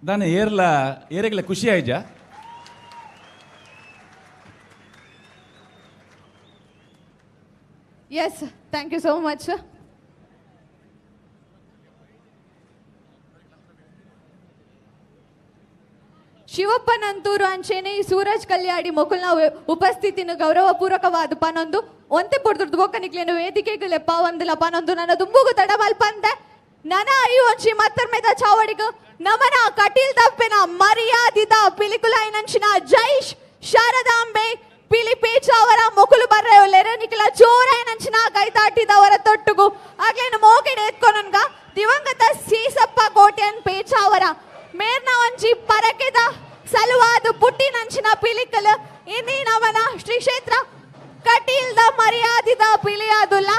Speaker 6: ದಾನೆ ಏರ್ಲ ಏರೆಗ್ಲ ಖುಷಿ ಆಯ್ಜಾ?
Speaker 9: Yes, thank you so much. Shivappa Nanturu ಅಂಚೆನೆ ಸೂರಜ್ ಕಲ್ಯಾಡಿ ಮೊಕುಲ್ನ ಉಪಸ್ಥಿತಿನ ಗೌರವಪೂರ್ವಕವಾದ ಪನೊಂದು ಒಂತೆ ಪೊಡ್ದುರ್ದು ಬೊಕ್ಕನಿಕ್ಲೇನು ವೇದಿಕೆಗೆ ಲೆಪ್ಪ ಒಂದಿಲ್ಲ ಪನೊಂದು ನನ್ನ ದುಂಬುಗು ತಡ ಮಲ್ಪಂದೆ ನನ ಈ ಒಂಚಿ ಮತ್ತರ್ಮೆದ ಚಾವಡಿಗು ನಮನ ಕಟೀಲ್ ತಪ್ಪಿನ ಮರ್ಯಾದಿದ ಪಿಲಿಕುಲಾಯಿನಂಚಿನ ಜೈಶ್ ಶಾರದಾಂಬೆ ಪಿಲಿ ಪೇಚಾವರ ಮೊಕುಲು ಬರ್ರೆ ನಿಖಿಲ ಜೋರಾಯಿನಂಚಿನ ಕೈತಾಟಿದವರ ತೊಟ್ಟುಗು ಆಗ್ಲೇನು ಮೋಕೆಡೆ ಎತ್ಕೊನನ್ಗ ದಿವಂಗತ ಸೀಸಪ್ಪ ಕೋಟ್ಯನ್ ಪೇಚಾವರ ಮೇರ್ನ ಒಂಜಿ ಪರಕೆದ ಸಲುವಾದ ಪುಟ್ಟಿನಂಚಿನ ಪಿಲಿಕಲ್ ಇನ್ನಿ ನಮನ ಶ್ರೀ ಕ್ಷೇತ್ರ ಕಟೀಲ್ದ ಮರ್ಯಾದಿದ ಪಿಲಿಯಾದುಲ್ಲ.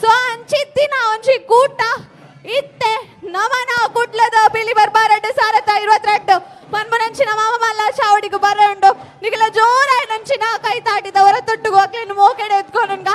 Speaker 9: ಸೊ ಅಂಚಿತ್ತಿನ ಒಂಜಿ ಕೂಟ ಇತ್ತೆ ನಮನ ಕುಡ್ಲದ ಪಿಲಿ ಬರ್ಬಾರಡ್ಡು ಸಾರತ 22 ಪನ್ಮನಂಚಿನ ಮಾಮ ಮಲ್ಲ ಚಾವಡಿಗು ಬರಂಡು ನಿಖಿಲ ಜೋರಾಯಿನಂಚಿನ ಕೈ ತಾಟಿದವರ ತೊಟ್ಟುಗು ಅಕ್ಲೇನು ಮೋಕೆಡೆ ಎತ್ಕೊನನ್ಗ.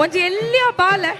Speaker 13: ಒಂಜಿ ಎಲ್ಲಿಯ ಬಾಲೆ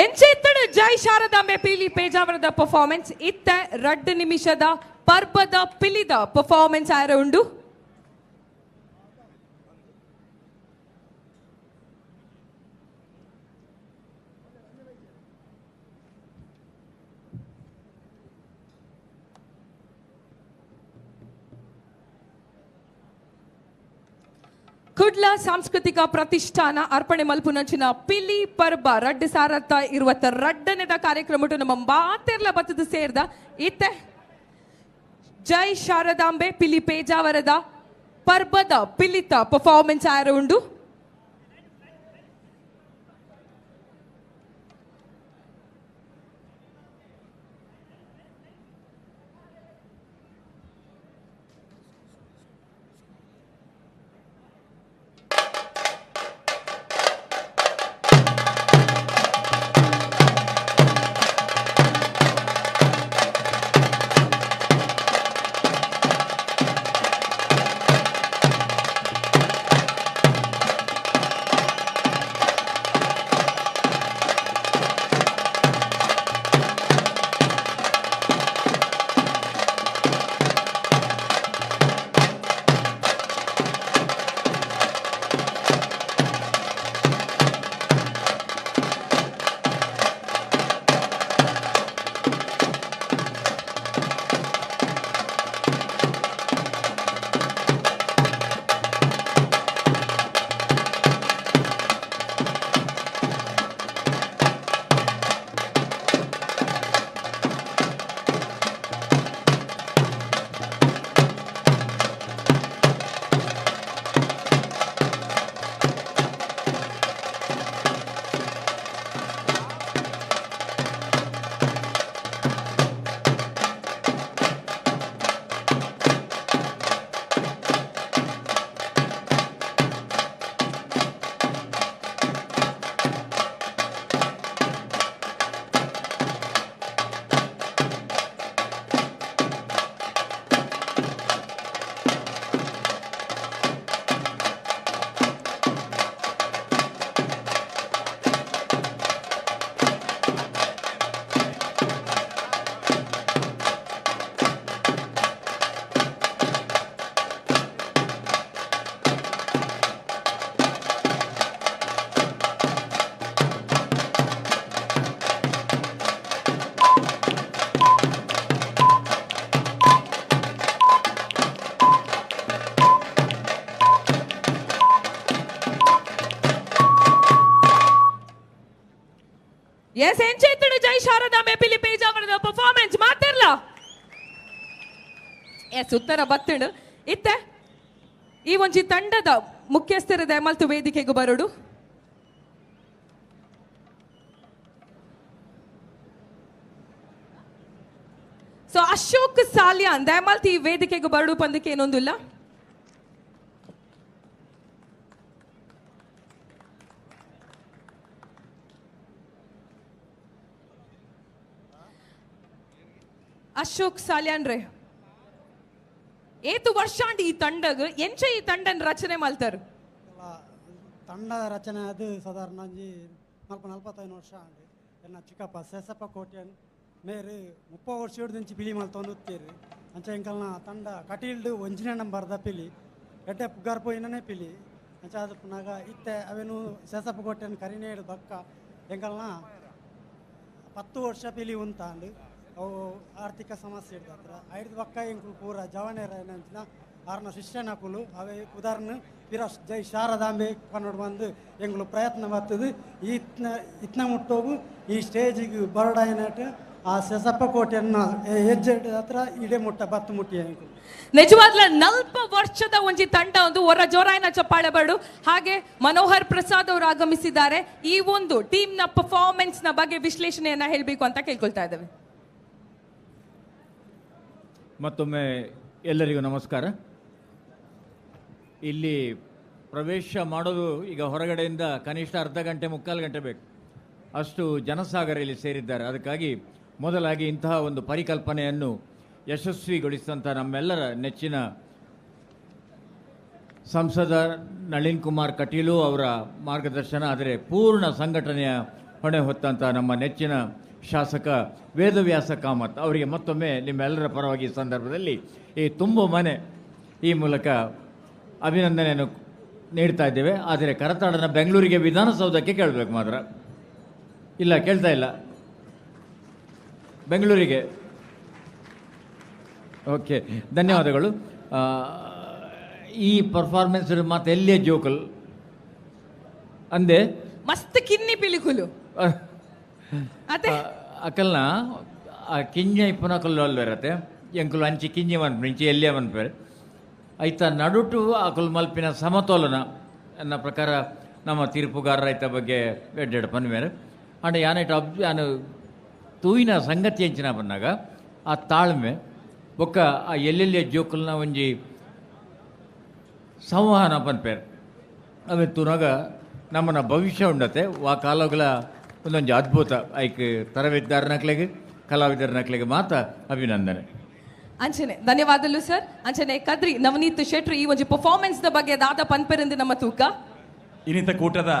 Speaker 13: ಎಂಚೆತ್ತಡು ಜೈ ಶಾರದಾಂಬೆ ಪಿಲಿ ಪೇಜಾವರದ ಪರ್ಫಾರ್ಮೆನ್ಸ್ ಇತ್ತ 2 ನಿಮಿಷದ ಪರ್ಬದ ಪಿಲಿದ ಪರ್ಫಾರ್ಮೆನ್ಸ್ ಆರ ಉಂಡು. ಕುಡ್ಲ ಸಾಂಸ್ಕೃತಿಕ ಪ್ರತಿಷ್ಠಾನ ಅರ್ಪಣೆ ಮಲ್ಪುನಂಚಿನ ಪಿಲಿ ಪರ್ಬ 2022ನೇದ ಕಾರ್ಯಕ್ರಮ ನಮ್ಮ ಮಾತೆರ್ಲ ಬತ್ತದ ಸೇರ್ದ ಇತ್ತೆ ಜೈ ಶಾರದಾಂಬೆ ಪಿಲಿ ಪೇಜಾವರದ ಪರ್ಬದ ಪಿಲಿತ ಪರ್ಫಾರ್ಮೆನ್ಸ್ ಆರ ಉಂಡು. ಎಸ್ ಎಂಚೆತ್ತಡು ಜೈ ಶಾರದಾಂಬೆ ಪಿಲಿ ಪೇಜಾವರದ ಪರ್ಫಾರ್ಮೆನ್ಸ್ ಮಾತಿರ್ಲ. ಎಸ್ ಉತ್ತರ ಬತ್ತಡು ಇತ್ತೆ ಈ ಒಂಜಿ ತಂಡದ ಮುಖ್ಯಸ್ಥರ ದಯಮಲ್ತು ವೇದಿಕೆಗೂ ಬರೋಡು. ಸೊ ಅಶೋಕ್ ಸಾಲಿಯಾನ್ ದಯಮಲ್ತು ಈ ವೇದಿಕೆಗೂ ಬರೋಡು ಪಂದಕ್ಕೆ ಏನೊಂದಿಲ್ಲ. ಅಶೋಕ್ ಸಾಲಿಯಾನ್ ರೇ ಏತು ವರ್ಷಾಂಡ್ ಈ ತಂಡಗ್ ಎಂಚ ಈ ತಂಡನ್ ರಚನೆ ಮಲ್ತಾರು?
Speaker 18: ತಂಡದ ರಚನೆ ಅದು ಸಾಧಾರಣ ಒಂಜಿ 45 ವರ್ಷ ಆಂಡ್. ಎನ್ನ ಚಿಕ್ಕಪ್ಪ ಸೇಸಪ್ಪ ಕೋಟ್ಯನ್ ಮೇರು 30 ವರ್ಷ ದಿಂಚಿ ಪಿಲಿ ಮಲ್ತೊಂದು ಅಂಚ ಎಂಕಲ್ನ ತಂಡ ಕಟೀಲ್ಡ್ ಒಂಜಿನೇ ನಂಬರ್ದ ಪಿಲಿ ಎಡ್ಡೆ ಪುಗಾರ್ ಪೋಯಿನೇ ಪಿಲಿ ಅಂಚ ಅದು ಪುನಾಗ ಇತ್ತೆ ಅವೇನು ಸೇಸಪ್ಪ ಕೋಟ್ಯನ್ ಕರಿನೇಡು ಬಕ್ಕ ಎಂಕಲ್ನ 10 ವರ್ಷ ಪಿಲಿ ಉಂತಾಂಡ್. ಅವು ಆರ್ಥಿಕ ಸಮಸ್ಯೆ ಇಡ್ದತ್ರ ಐದು ಬಕ್ಕ ಎಂಕುಲು ಪೂರ ಜವನೇರ ಏನಂಚಿನ ಆರ್ನ ಶಿಷ್ಯನಕುಲು ಅವೇ ಉದಾಹರಣೆ ಪಿರ ಜೈ ಶಾರದಾಂಬೆ ಕನ್ನಡ ಬಂದು ಎಂಗಳು ಪ್ರಯತ್ನ ಬರ್ತದೆ ಇತ್ನ ಇತ್ನ ಮುಟ್ಟೋಗು ಈ ಸ್ಟೇಜಿಗೆ ಬರಡಾಯನಟ್ಟು ಆ ಸೆಸಪ್ಪ ಕೋಟೆಯನ್ನು ಹೆಜ್ಜೆ ಹತ್ರ ಇಡೇ ಮುಟ್ಟ ಬತ್ತು ಮುಟ್ಟಿ ಎಂಕುಲು.
Speaker 13: ನಿಜವಾಗ್ಲ 40 ವರ್ಷದ ಒಂಜಿ ತಂಡ ಒಂದು ಹೊರ ಜೋರಾಯನ ಚಪ್ಪಾಳೆ ಬರಡು. ಹಾಗೆ ಮನೋಹರ್ ಪ್ರಸಾದ್ ಅವರು ಆಗಮಿಸಿದ್ದಾರೆ. ಈ ಒಂದು ಟೀಮ್ ನ ಪರ್ಫಾರ್ಮೆನ್ಸ್ ನ ಬಗ್ಗೆ ವಿಶ್ಲೇಷಣೆಯನ್ನ ಹೇಳಬೇಕು ಅಂತ ಕೇಳ್ಕೊಳ್ತಾ ಇದ್ದೇವೆ.
Speaker 8: ಮತ್ತೊಮ್ಮೆ ಎಲ್ಲರಿಗೂ ನಮಸ್ಕಾರ. ಇಲ್ಲಿ ಪ್ರವೇಶ ಮಾಡೋದು ಈಗ ಹೊರಗಡೆಯಿಂದ ಕನಿಷ್ಠ ಅರ್ಧ ಗಂಟೆ ಮುಕ್ಕಾಲು ಗಂಟೆ ಬೇಕು, ಅಷ್ಟು ಜನಸಾಗರ ಇಲ್ಲಿ ಸೇರಿದ್ದಾರೆ. ಅದಕ್ಕಾಗಿ ಮೊದಲಾಗಿ ಇಂತಹ ಒಂದು ಪರಿಕಲ್ಪನೆಯನ್ನು ಯಶಸ್ವಿಗೊಳಿಸಿದಂಥ ನಮ್ಮೆಲ್ಲರ ನೆಚ್ಚಿನ ಸಂಸದ ನಳಿನ್ ಕುಮಾರ್ ಕಟೀಲು ಅವರ ಮಾರ್ಗದರ್ಶನ, ಆದರೆ ಪೂರ್ಣ ಸಂಘಟನೆಯ ಹೊಣೆ ಹೊತ್ತಂಥ ನಮ್ಮ ನೆಚ್ಚಿನ ಶಾಸಕ ವೇದವ್ಯಾಸ ಕಾಮತ್ ಅವರಿಗೆ ಮತ್ತೊಮ್ಮೆ ನಿಮ್ಮೆಲ್ಲರ ಪರವಾಗಿ ಈ ಸಂದರ್ಭದಲ್ಲಿ ಈ ತುಂಬು ಮನೆ ಈ ಮೂಲಕ ಅಭಿನಂದನೆಯನ್ನು ನೀಡ್ತಾ ಇದ್ದೇವೆ. ಆದರೆ ಕರತಾಡನ ಬೆಂಗಳೂರಿಗೆ ವಿಧಾನಸೌಧಕ್ಕೆ ಕೇಳಬೇಕು ಮಾತ್ರ, ಇಲ್ಲ ಕೇಳ್ತಾ ಇಲ್ಲ ಬೆಂಗಳೂರಿಗೆ. ಓಕೆ, ಧನ್ಯವಾದಗಳು. ಈ ಪರ್ಫಾರ್ಮೆನ್ಸ್ ಮಾತು ಎಲ್ಲಿಯ ಜೋಕಲ್ ಅಂದೆ
Speaker 13: ಮಸ್ತ್ ಕಿನ್ನಿ ಪಿಲಿಕುಲು ಅದೇ
Speaker 8: ಅಕಲ್ನ ಆ ಕಿಂಜ ಇಪ್ಪನ ಕಲ್ಲು ಅಲ್ವೇರತ್ತೆ ಎಂಕುಲು ಅಂಚಿ ಕಿಂಜಿ ಮನ್ಪು ಇಂಚಿ ಎಲ್ಲಿಯ ಮನ್ಪೇರು ಐತ ನಡುಟು ಅಕುಲ್ ಮಲ್ಪಿನ ಸಮತೋಲನ ಎನ್ನ ಪ್ರಕಾರ ನಮ್ಮ ತೀರ್ಪುಗಾರರ ಐತ ಬಗ್ಗೆ ಎಡ್ಡೆಡ್ ಪನ್ಮೇರು. ಅಂಡ್ ಯಾನೈಟ್ ಅಬ್ ಯಾನು ತೂಯಿನ ಸಂಗತಿ ಎಂಚಿನ ಬಂದಾಗ ಆ ತಾಳ್ಮೆ ಬೊಕ್ಕ ಆ ಎಲ್ಲೆಲ್ಲಿಯ ಜೋಕುಲ್ನ ಒಂಜಿ ಸಂವಹನ ಪನ್ಪೇರು ಅವೆ ತೂನಾಗ ನಮ್ಮನ್ನ ಭವಿಷ್ಯ ಉಂಡತೆ ವಾ ಕಾಲಗಳ ಒಂದೊಂದು ಅದ್ಭುತ ಐಕ್ ತರಬೇತುದಾರನಕ್ಲೆಗೆ ಕಲಾವಿದರನಕ್ಲೆಗೆ ಮಾತ್ರ ಅಭಿನಂದನೆ.
Speaker 13: ಅಂಚನೆ ಧನ್ಯವಾದಗಳು ಸರ್. ಅಂಚನೆ ಕದ್ರಿ ನವನೀತ್ ಶೆಟ್ರು ಈ ಒಂದು ಪರ್ಫಾರ್ಮೆನ್ಸ್ the ಬಗ್ಗೆ ದಾದ ಪನ್ಪೆರೆಂದು ನಮ್ಮ ತೂಕ
Speaker 6: ಇನ್ನಿತ ಕೂಟದ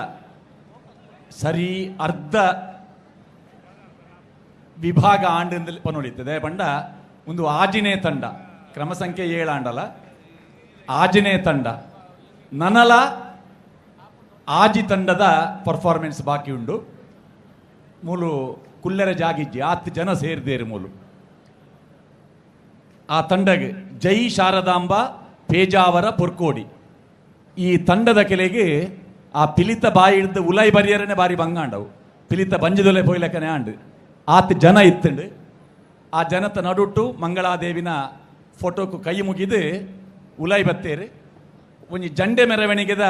Speaker 6: ಸರಿ ಅರ್ಧ ವಿಭಾಗ ಆಂಡ್ ಪನೊಳಿತದೆ ಪಂಡ ಒಂದು ಆಜಿನೇ ತಂಡ ಕ್ರಮ ಸಂಖ್ಯೆ 7 ಆಂಡಲ ಆಜಿನೇ ತಂಡ ನನಲ ಆಜಿ ತಂಡದ ಪರ್ಫಾರ್ಮೆನ್ಸ್ ಬಾಕಿ ಉಂಡು. ಮೂಲು ಕುಲ್ಲರ ಜಾಗಿಜ್ಜಿ 10 ಜನ ಸೇರಿದೇರು ಮೂಲು ಆ ತಂಡಗೆ ಜೈ ಶಾರದಾಂಬ ಪೇಜಾವರ ಪೊರ್ಕೋಡಿ ಈ ತಂಡದ ಕೆಲೆಗೆ ಆ ಪಿಲಿತ ಬಾಯಿ ಹಿಡ್ದು ಉಲೈ ಬರಿಯರನೆ ಬಾರಿ ಬಂಗಾಂಡವು ಪಿಲಿತ ಬಂಜದೊಲೆ ಪೋಯ್ಲಕ್ಕನೆ ಆಂಡು 10 ಜನ ಇತ್ತಂಡು. ಆ ಜನತ ನಡುಟ್ಟು ಮಂಗಳಾದೇವಿನ ಫೋಟೋಕು ಕೈ ಮುಗಿದು ಉಲೈ ಬತ್ತೇರು ಒಂಜಿ ಜಂಡೆ ಮೆರವಣಿಗೆದ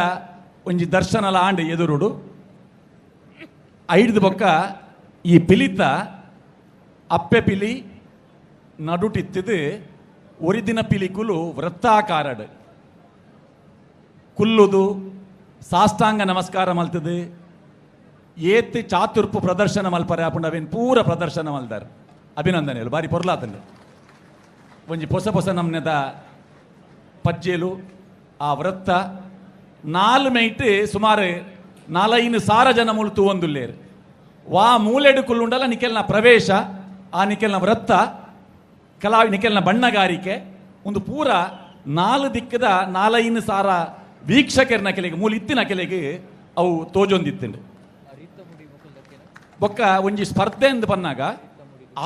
Speaker 6: ಒಂಜಿ ದರ್ಶನಲ ಆಂಡು ಎದುರುಡು ಐಡ್ದು ಬೊಕ್ಕ ಈ ಪಿಲಿತ ಅಪ್ಪೆ ಪಿಲಿ ನಡುಟಿತ್ತಿದ್ದು ಒರಿದಿನ ಪಿಲಿಕುಲು ವೃತ್ತಾಕಾರಡು ಕುಲ್ಲುದು ಸಾಷ್ಟಾಂಗ ನಮಸ್ಕಾರ ಮಲ್ತದು ಏತ್ ಚಾತುರ್ಪು ಪ್ರದರ್ಶನ ಮಲ್ಪರೆ ಆಪುಂಡು ಅವೇನು ಪೂರ ಪ್ರದರ್ಶನ ಮಲ್ದಾರ್. ಅಭಿನಂದನೆಗಳು ಬಾರಿ ಪೊರ್ಲಾತಂಡು ಒಂಜಿ ಪೊಸ ಪೊಸ ನಮ್ನೆದ ಪಜ್ಜೇಲು ಆ ವೃತ್ತ 4 ಮೈಟ್ ಸುಮಾರು 4-5 ಜನ ಮೂಲು ತೂವೊಂದುಲ್ಲೇರು ವಾ ಮೂಲೆಡು ಕುಲ್ಲುಂಡಲ ನಿಕೆಲ್ನ ಪ್ರವೇಶ ಆ ನಿಕೆಲ್ನ ವೃತ್ತ ಕಲಾ ನಿಕೆಲ್ನ ಬಣ್ಣಗಾರಿಕೆ ಒಂದು ಪೂರ 4 ದಿಕ್ಕದ 4-5 ವೀಕ್ಷಕರನ ಕೆಲೆಗೆ ಮೂಲ ಇತ್ತಿನ ಕೆಲೆಗೆ ಅವು ತೋಜೊಂದಿತ್ತಂಡು. ಬೊಕ್ಕ ಒಂಜಿ ಸ್ಪರ್ಧೆ ಎಂದು ಬನ್ನಾಗ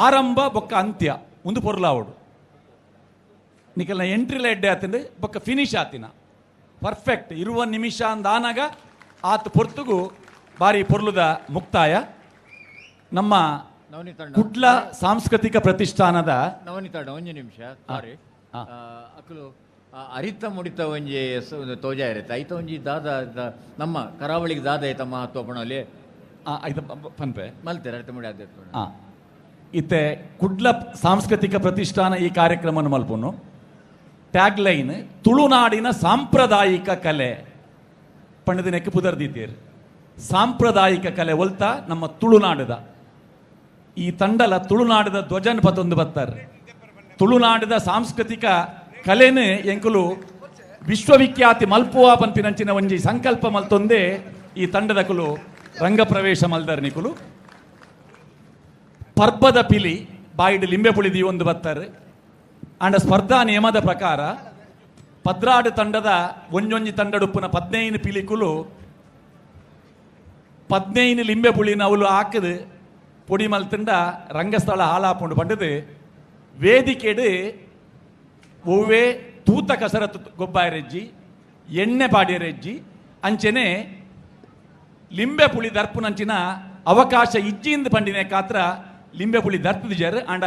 Speaker 6: ಆರಂಭ ಬೊಕ್ಕ ಅಂತ್ಯ ಒಂದು ಪೊರ್ಲಾವಡು ನಿಕೆಲ್ನ ಎಂಟ್ರಿಲ ಎಡ್ಡೆ ಆತಂಡು ಬೊಕ್ಕ ಫಿನಿಶ್ ಆತಿನ ಪರ್ಫೆಕ್ಟ್ ಇರುವ ನಿಮಿಷ ಅಂದಾನಾಗ ಆತ ಪೊರ್ತುಗು ಬಾರಿ ಪೊರ್ಲುದ ಮುಕ್ತಾಯ. ನಮ್ಮ ಕುಡ್ಲ ಸಾಂಸ್ಕೃತಿಕ ಪ್ರತಿಷ್ಠಾನದ
Speaker 8: ನವನಿತಣ್ಣ ಒಂಜಿ ನಿಮಿಷ ಸಾರಿ ಅಕುಲು ಅರಿತ ಮುಡಿತ ಒಂಜಿ ತೋಜ ಇರುತ್ತೆ ಐತ ಒಂಜಿ ದಾದ ನಮ್ಮ ಕರಾವಳಿಗೆ ದಾದ ಐತ ಮಹತ್ವ ಪಣಲ್ಲಿ
Speaker 6: ಪನ್ಪೆ
Speaker 8: ಮಲ್ತಾರೆ ಅರಿತ ಮುಡಿ ಅದೇ
Speaker 6: ಇತ್ತೆ ಕುಡ್ಲ ಸಾಂಸ್ಕೃತಿಕ ಪ್ರತಿಷ್ಠಾನ ಈ ಕಾರ್ಯಕ್ರಮ ಮಲ್ಪುನು ಟ್ಯಾಗ್ ಲೈನ್ ತುಳುನಾಡಿನ ಸಾಂಪ್ರದಾಯಿಕ ಕಲೆ ಪಂಡದಿನಕ್ಕೆ ಪುದರ್ದಿದ್ದೀರಿ. ಸಾಂಪ್ರದಾಯಿಕ ಕಲೆ ಒಲ್ತ ನಮ್ಮ ತುಳುನಾಡದ ಈ ತಂಡಲ ತುಳುನಾಡದ ಧ್ವಜನ್ ಪತ್ತೊಂದು ಬತ್ತಾರೆ ತುಳುನಾಡದ ಸಾಂಸ್ಕೃತಿಕ ಕಲೆನೇ ಎಂಕುಲು ವಿಶ್ವವಿಖ್ಯಾತಿ ಮಲ್ಪುವ ಪನ್ಪಿನಂಚಿನ ಒಂಜಿ ಸಂಕಲ್ಪ ಮಲ್ತೊಂದೇ ಈ ತಂಡದ ಕುಲು ರಂಗಪ್ರವೇಶ ಮಲ್ದರ್ ನಿಕುಲು. ಪರ್ಬದ ಪಿಲಿ ಬಾಯಿಡ್ ಲಿಂಬೆ ಪುಳಿದಿ ಒಂದು ಬತ್ತಾರೆ. ಅಂಡ ಸ್ಪರ್ಧಾ ನಿಯಮದ ಪ್ರಕಾರ ಪದ್ರಾಡು ತಂಡದ ಒಂಜೊಂಜಿ ತಂಡಡುಪ್ಪುನ 15 ಪಿಲಿಕುಲು 15 ಲಿಂಬೆ ಪುಳಿನ ಅವಳು ಹಾಕದು ಪೊಡಿ ಮಲ್ತಂಡ ರಂಗಸ್ಥಳ ಹಾಳಾಪುಂಡು ಪಂಡದು ವೇದಿಕೆಡು ಒವ್ವೇ ತೂತ ಕಸರತ್ತು ಗೊಬ್ಬಾಯರೆಜ್ಜಿ ಎಣ್ಣೆ ಪಾಡಿಯರೆಜ್ಜಿ ಅಂಚೆನೆ ಲಿಂಬೆ ಪುಳಿ ದರ್ಪುನಂಚಿನ ಅವಕಾಶ ಇಜ್ಜಿಂದ ಪಂಡಿನ ಕಾತ್ರ ಲಿಂಬೆ ಪುಳಿ ದರ್ಪದಿಜರ್ ಅಂಡ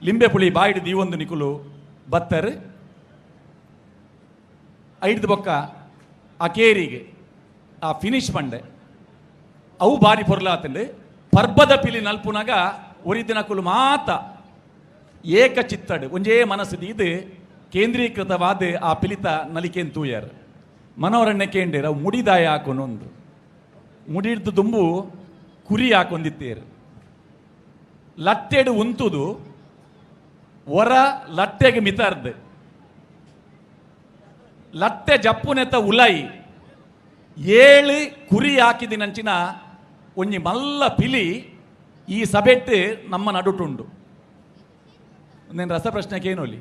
Speaker 6: ಲಿಂಬೆ ಪುಳಿ ಬಾಯಿಡು ದೀವೊಂದು ನಿಕುಲು ಬತ್ತರ್ ಐಡ್ದು ಬೊಕ್ಕ ಆ ಕೇರಿಗೆ ಆ ಫಿನಿಶ್ ಪಂಡೆ ಅವು ಬಾರಿ ಪೊರ್ಲಾತಂಡು. ಪರ್ಬದ ಪಿಲಿ ನಲ್ಪುನಾಗ ಒರಿದಿನಕುಲು ಮಾತ ಏಕಚಿತ್ತಡು ಒಂಜೇ ಮನಸ್ಸು ಇದು ಕೇಂದ್ರೀಕೃತವಾದ ಆ ಪಿಲಿತ ನಲಿಕೆನ್ ತೂಯರ್ ಮನೋರಣ್ಯ ಕೇಂದ್ರ ಅವು ಮುಡಿದಾಯ ಹಾಕೊನೊಂದು ಮುಡಿಡ್ದು ದುಂಬು ಕುರಿ ಹಾಕೊಂದಿತ್ತೇರು ಲಟ್ಟೆಡು ಉಂತುದು ಹೊರ ಲಟ್ಟೆಗೆ ಮಿತಾರ್ದು ಲಟ್ಟೆ ಜಪ್ಪುನೆತ ಉಲೈ 7 ಕುರಿ ಹಾಕಿದಿನಂಚಿನ ಒಂಜಿ ಮಲ್ಲ ಪಿಲಿ ಈ ಸಭೆಟ್ ನಮ್ಮ ನಡುಟುಂಡು. నేను ರಸಪ್ರಶ್ನೆ ಕೇನೋಲಿ.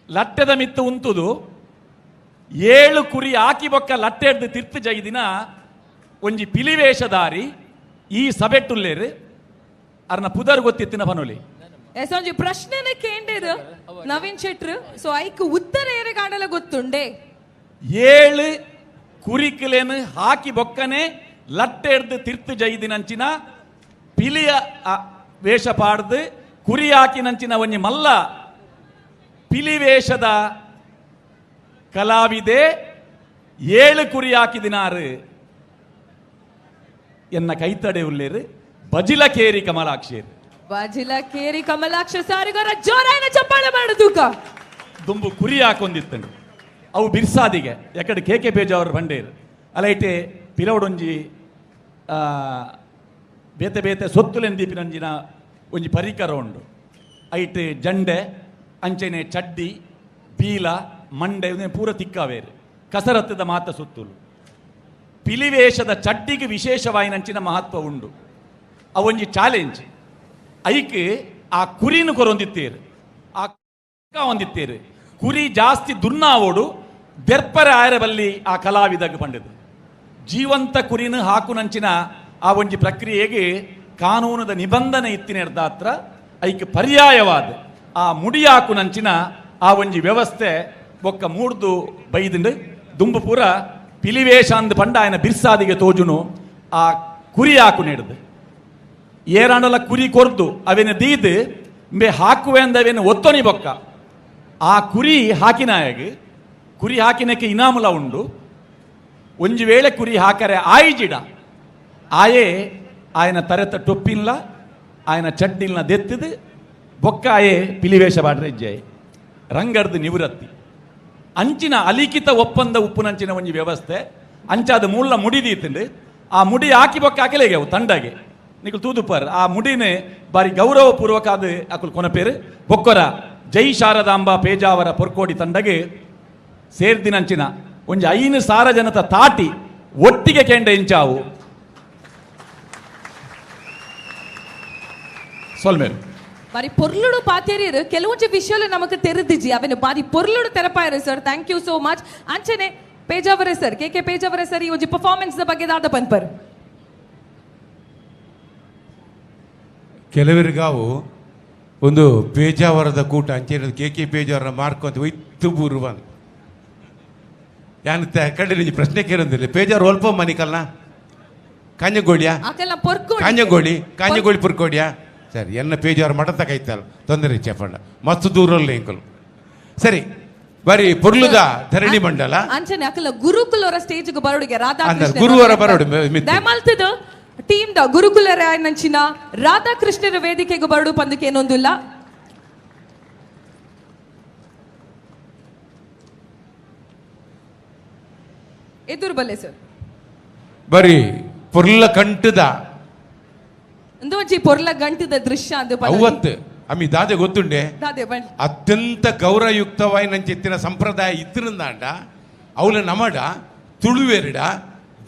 Speaker 6: ಲಟ್ಟೆದ ಮಿತ್ತು ಉಂತುದು 7 ಕುರಿ ಆಕಿ ಬೊಕ್ಕ ಲಟ್ಟೆಡ್ದು ತಿರ್ತು ಜೈದಿನ ಒಂಜಿ ಪಿಲಿ ವೇಷಧಾರಿ ಈ ಸಭೆಟ್ಟುಲ್ಲೇರು ಅರ್ನ ಪುದರ್ ಗೊತ್ತಿತ್ತಿನ ಪನೋಲಿ.
Speaker 13: ಎಸ್ ಒಂಜಿ ಪ್ರಶ್ನೆನ ಕೇಂಡಿರು ನವೀನ್ ಶೆಟ್ರು, ಸೊ ಐಕ್ ಉತ್ತರ ಏರೆಗಾಂಡಲ ಗೊತ್ತುಂಡೆ.
Speaker 6: 7 ಕುರಿಕುಲೇನು ಹಾಕಿ ಬೊಕ್ಕನೆ ಲಟ್ಟೆಡ್ದು ತಿರ್ತು ಜೈದಿನಂಚಿನ ಪಿಲಿಯ ವೇಷ ಪಾಡ್ದು ಕುರಿ ಹಾಕಿನಂಚಿನ ಒಂಜಿ ಮಲ್ಲ ಪಿಲಿ ವೇಷದ ಕಲಾವಿದೆ 7 ಕುರಿ ಹಾಕಿದಿನಾರು ಎನ್ನ ಕೈತಡೆ ಉಲ್ಲೇರು ಬಜಿಲಕೇರಿ ಕಮಲಾಕ್ಷೇರು.
Speaker 13: ಬಜಿಲಕೇರಿ ಕಮಲಾಕ್ಷ ಸಾರಿಗರ ಜೋರಾಯಿನ ಚಪ್ಪಾಳೆ ಮಾಡುದೂಕ.
Speaker 6: ದುಂಬು ಕುರಿ ಹಾಕೊಂದಿತ್ತಂಡು ಅವು ಬಿರ್ಸಾದಿಗೆ ಎಕಡೆ ಕೆ ಕೆ ಪೇಜಾವರ್ ಬಂಡೇರು ಅಲೈಟೆ ಪಿರವಡೊಂಜಿ ಬೇತೆ ಬೇತೆ ಸೊತ್ತುಲೆಂದೀಪಿನಂಜಿನ ಒಂಜಿ ಪರಿಕರ ಉಂಡು. ಐಟ್ ಜಂಡೆ ಅಂಚೆನೆ ಚಡ್ಡಿ ಬೀಲ ಮಂಡೆ ಪೂರ ತಿಕ್ಕಾವೇರು ಕಸರತ್ತದ ಮಾತ ಸುತ್ತುಲು. ಪಿಲಿವೇಷದ ಚಡ್ಡಿಗೆ ವಿಶೇಷವಾಯಿನಂಚಿನ ಮಹತ್ವ ಉಂಡು. ಅವೊಂಜಿ ಚಾಲೆಂಜ್ ಐಕ್ ಆ ಕುರಿನು ಕೊರೊಂದಿತ್ತೇರು ಆ ಹೊಂದಿತ್ತೇರು ಕುರಿ ಜಾಸ್ತಿ ದುನ್ನಾವೋಡು ದೆರ್ಪರ ಆಯರಬಲ್ಲಿ ಆ ಕಲಾವಿದಾಗ ಪಂಡದು ಜೀವಂತ ಕುರಿನು ಹಾಕುನಂಚಿನ ಆ ಒಂಜಿ ಪ್ರಕ್ರಿಯೆಗೆ ಕಾನೂನದ ನಿಬಂಧನೆ ಇತ್ತಿನ ಐಕ್ ಪರ್ಯಾಯವಾದ ಆ ಮುಡಿಯಾಕುನಂಚಿನ ಆ ಒಂಜಿ ವ್ಯವಸ್ಥೆ ಬೊಕ್ಕ ಮೂಡ್ದು ಬೈದಿಂಡು ದುಂಬು ಪೂರ ಪಿಲಿವೇಷ ಅಂದ್ ಪಂಡ ಆಯನ ಬಿರ್ಸಾದಿಗೆ ತೋಜುನು ಆ ಕುರಿ ಹಾಕು ನೀಡುದು ಏರಾಂಡಲ ಕುರಿ ಕೊರ್ದು ಅವೇನ ದೀದು ಇಂಬೆ ಹಾಕುವೆ ಅಂದ ಅವೇನು ಒತ್ತೊನಿ ಬೊಕ್ಕ ಆ ಕುರಿ ಹಾಕಿನಾಯಗ ಕುರಿ ಹಾಕಿನಕ್ಕೆ ಇನಾಮುಲ ಉಂಡು. ಒಂಜಿ ವೇಳೆ ಕುರಿ ಹಾಕರೆ ಆಯಿಜಿಡ ಆಯೇ ಆಯನ ತರೆತ ಟೊಪ್ಪಿನ್ಲ ಆಯನ ಚಡ್ಡಿಲ್ನ ದೆತ್ತಿದು ಬೊಕ್ಕ ಆಯೇ ಪಿಲಿವೇಷ ಬಾಡ್ರೆ ಇಜ್ಜಾಯ ರಂಗರ್ದು ನಿವೃತ್ತಿ ಅಂಚಿನ ಅಲಿಖಿತ ಒಪ್ಪಂದ ಉಪ್ಪುನಂಚಿನ ಒಂಜಿ ವ್ಯವಸ್ಥೆ ಅಂಚಾದ ಮೂಲ ಮುಡಿದೀತಂಡು ಆ ಮುಡಿ ಹಾಕಿ ಬೊಕ್ಕ ಹಾಕಲೇಗೆ ಅವು ತಂಡಗೆ ನಿಕುಲು ತೂದುಪ್ಪರ್ ಆ ಮುಡಿನೇ ಬಾರಿ ಗೌರವಪೂರ್ವಕ ಅದು ಅಕುಲು ಕೊನಪೇರು ಬೊಕ್ಕೊರ ಜೈ ಶಾರದಾಂಬ ಪೇಜಾವರ ಪೊರ್ಕೋಡಿ ತಂಡಗೆ ಸೇರ್ದಿನಂಚಿನ ಒಂಜಿ 5,000 ಜನತ ತಾಟಿ ಒಟ್ಟಿಗೆ ಕೆಂಡ ಇಂಚಾವು ಸೊಲ್ಮೇರು
Speaker 13: ಬಾರಿ ಪೊರ್ಲುಡು ಪಾತೇರಿಯರು ಕೆಲವೊಂಜಿ ವಿಷಯಲು ನಮಕ್ ತೆರೆದಿಜಿ ಅವನು ಬಾರಿ ಪೊರ್ಲುಡು ತೆರಪಾಯರು sir. Thank you so much. ಅಂಚನೆ Pejavara sir, K K Pejavara sir ಈ ಒಂಜಿ ಪರ್ಫಾರ್ಮೆನ್ಸ್ ಬಗ್ಗೆ ದಾದ ಪನ್ಪರ್.
Speaker 14: ಕೆಲವರಿಗಾವು ಒಂದು ಪೇಜಾವರದ ಕೂಟ ಅಂಚೆ ಕೆ ಕೆ ಪೇಜಾವರ ಮಾರ್ಕ್ ಅಂತ ಒಯ್ತು ಬೂರು ಬಂದು ಯಾನ್ ಕಡೆ ಪ್ರಶ್ನೆ ಕೇಳೊಂದಿಲ್ಲ. ಪೇಜಾವರ ಒಲ್ಪ ಮನಿಕಲ್ನ ಕಾಂಜಗೋಳಿಯಾ ಕಾಂಜಗೋಳಿ ಕಾಂಜಗೋಳಿ ಪುರ್ಕೋಡಿಯಾ ಸರಿ ಎನ್ನ ಪೇಜಾವರ ಮಠ ಕೈತಲ್ಲ ತೊಂದರೆ ಚಪ್ಪಂಡ ಮಸ್ತ್ ದೂರಲ್ಲ ಇಂಕಲು ಸರಿ ಬರೀ ಪೊರ್ಲುದ ಧರಣಿ ಮಂಡಲ
Speaker 13: ಅಂಚನೆ ಅಕಲ ಗುರುಕುಲವರ ಸ್ಟೇಜ್ ಬರೋಡಿಗೆ ರಾಧಾಕೃಷ್ಣ
Speaker 14: ಗುರುವರ ಬರೋಡು
Speaker 13: ದಯಮಾಲ್ತದ ಟೀಮ್ the ಗುರುಕುಲರ ನಂಚಿನ ರಾಧಾಕೃಷ್ಣರ ವೇದಿಕೆಗೆ ಬರಡು ಪಂದಕ್ಕೆ ಏನೊಂದಿಲ್ಲ. ಎದುರು ಬಲ್ಲೆ ಸರ್
Speaker 14: ಬರೀ ಪೊರ್ಲ ಕಂಟದ
Speaker 13: ಒಂಜಿ ಪೊರ್ಲ ಗಂಟದ ದೃಶ್ಯ ಅಂದು
Speaker 14: ಅವತ್ತು ಅಮ್ಮಿ ದಾದೆ ಗೊತ್ತುಂಡೆ ಅತ್ಯಂತ ಗೌರವಯುಕ್ತವಾಯಿನಂಚಿತ್ತಿನ ಸಂಪ್ರದಾಯ ಇತ್ತಿರಂದಾಂಡ ಅವಳ ನಮಡ ತುಳುವೆರಡ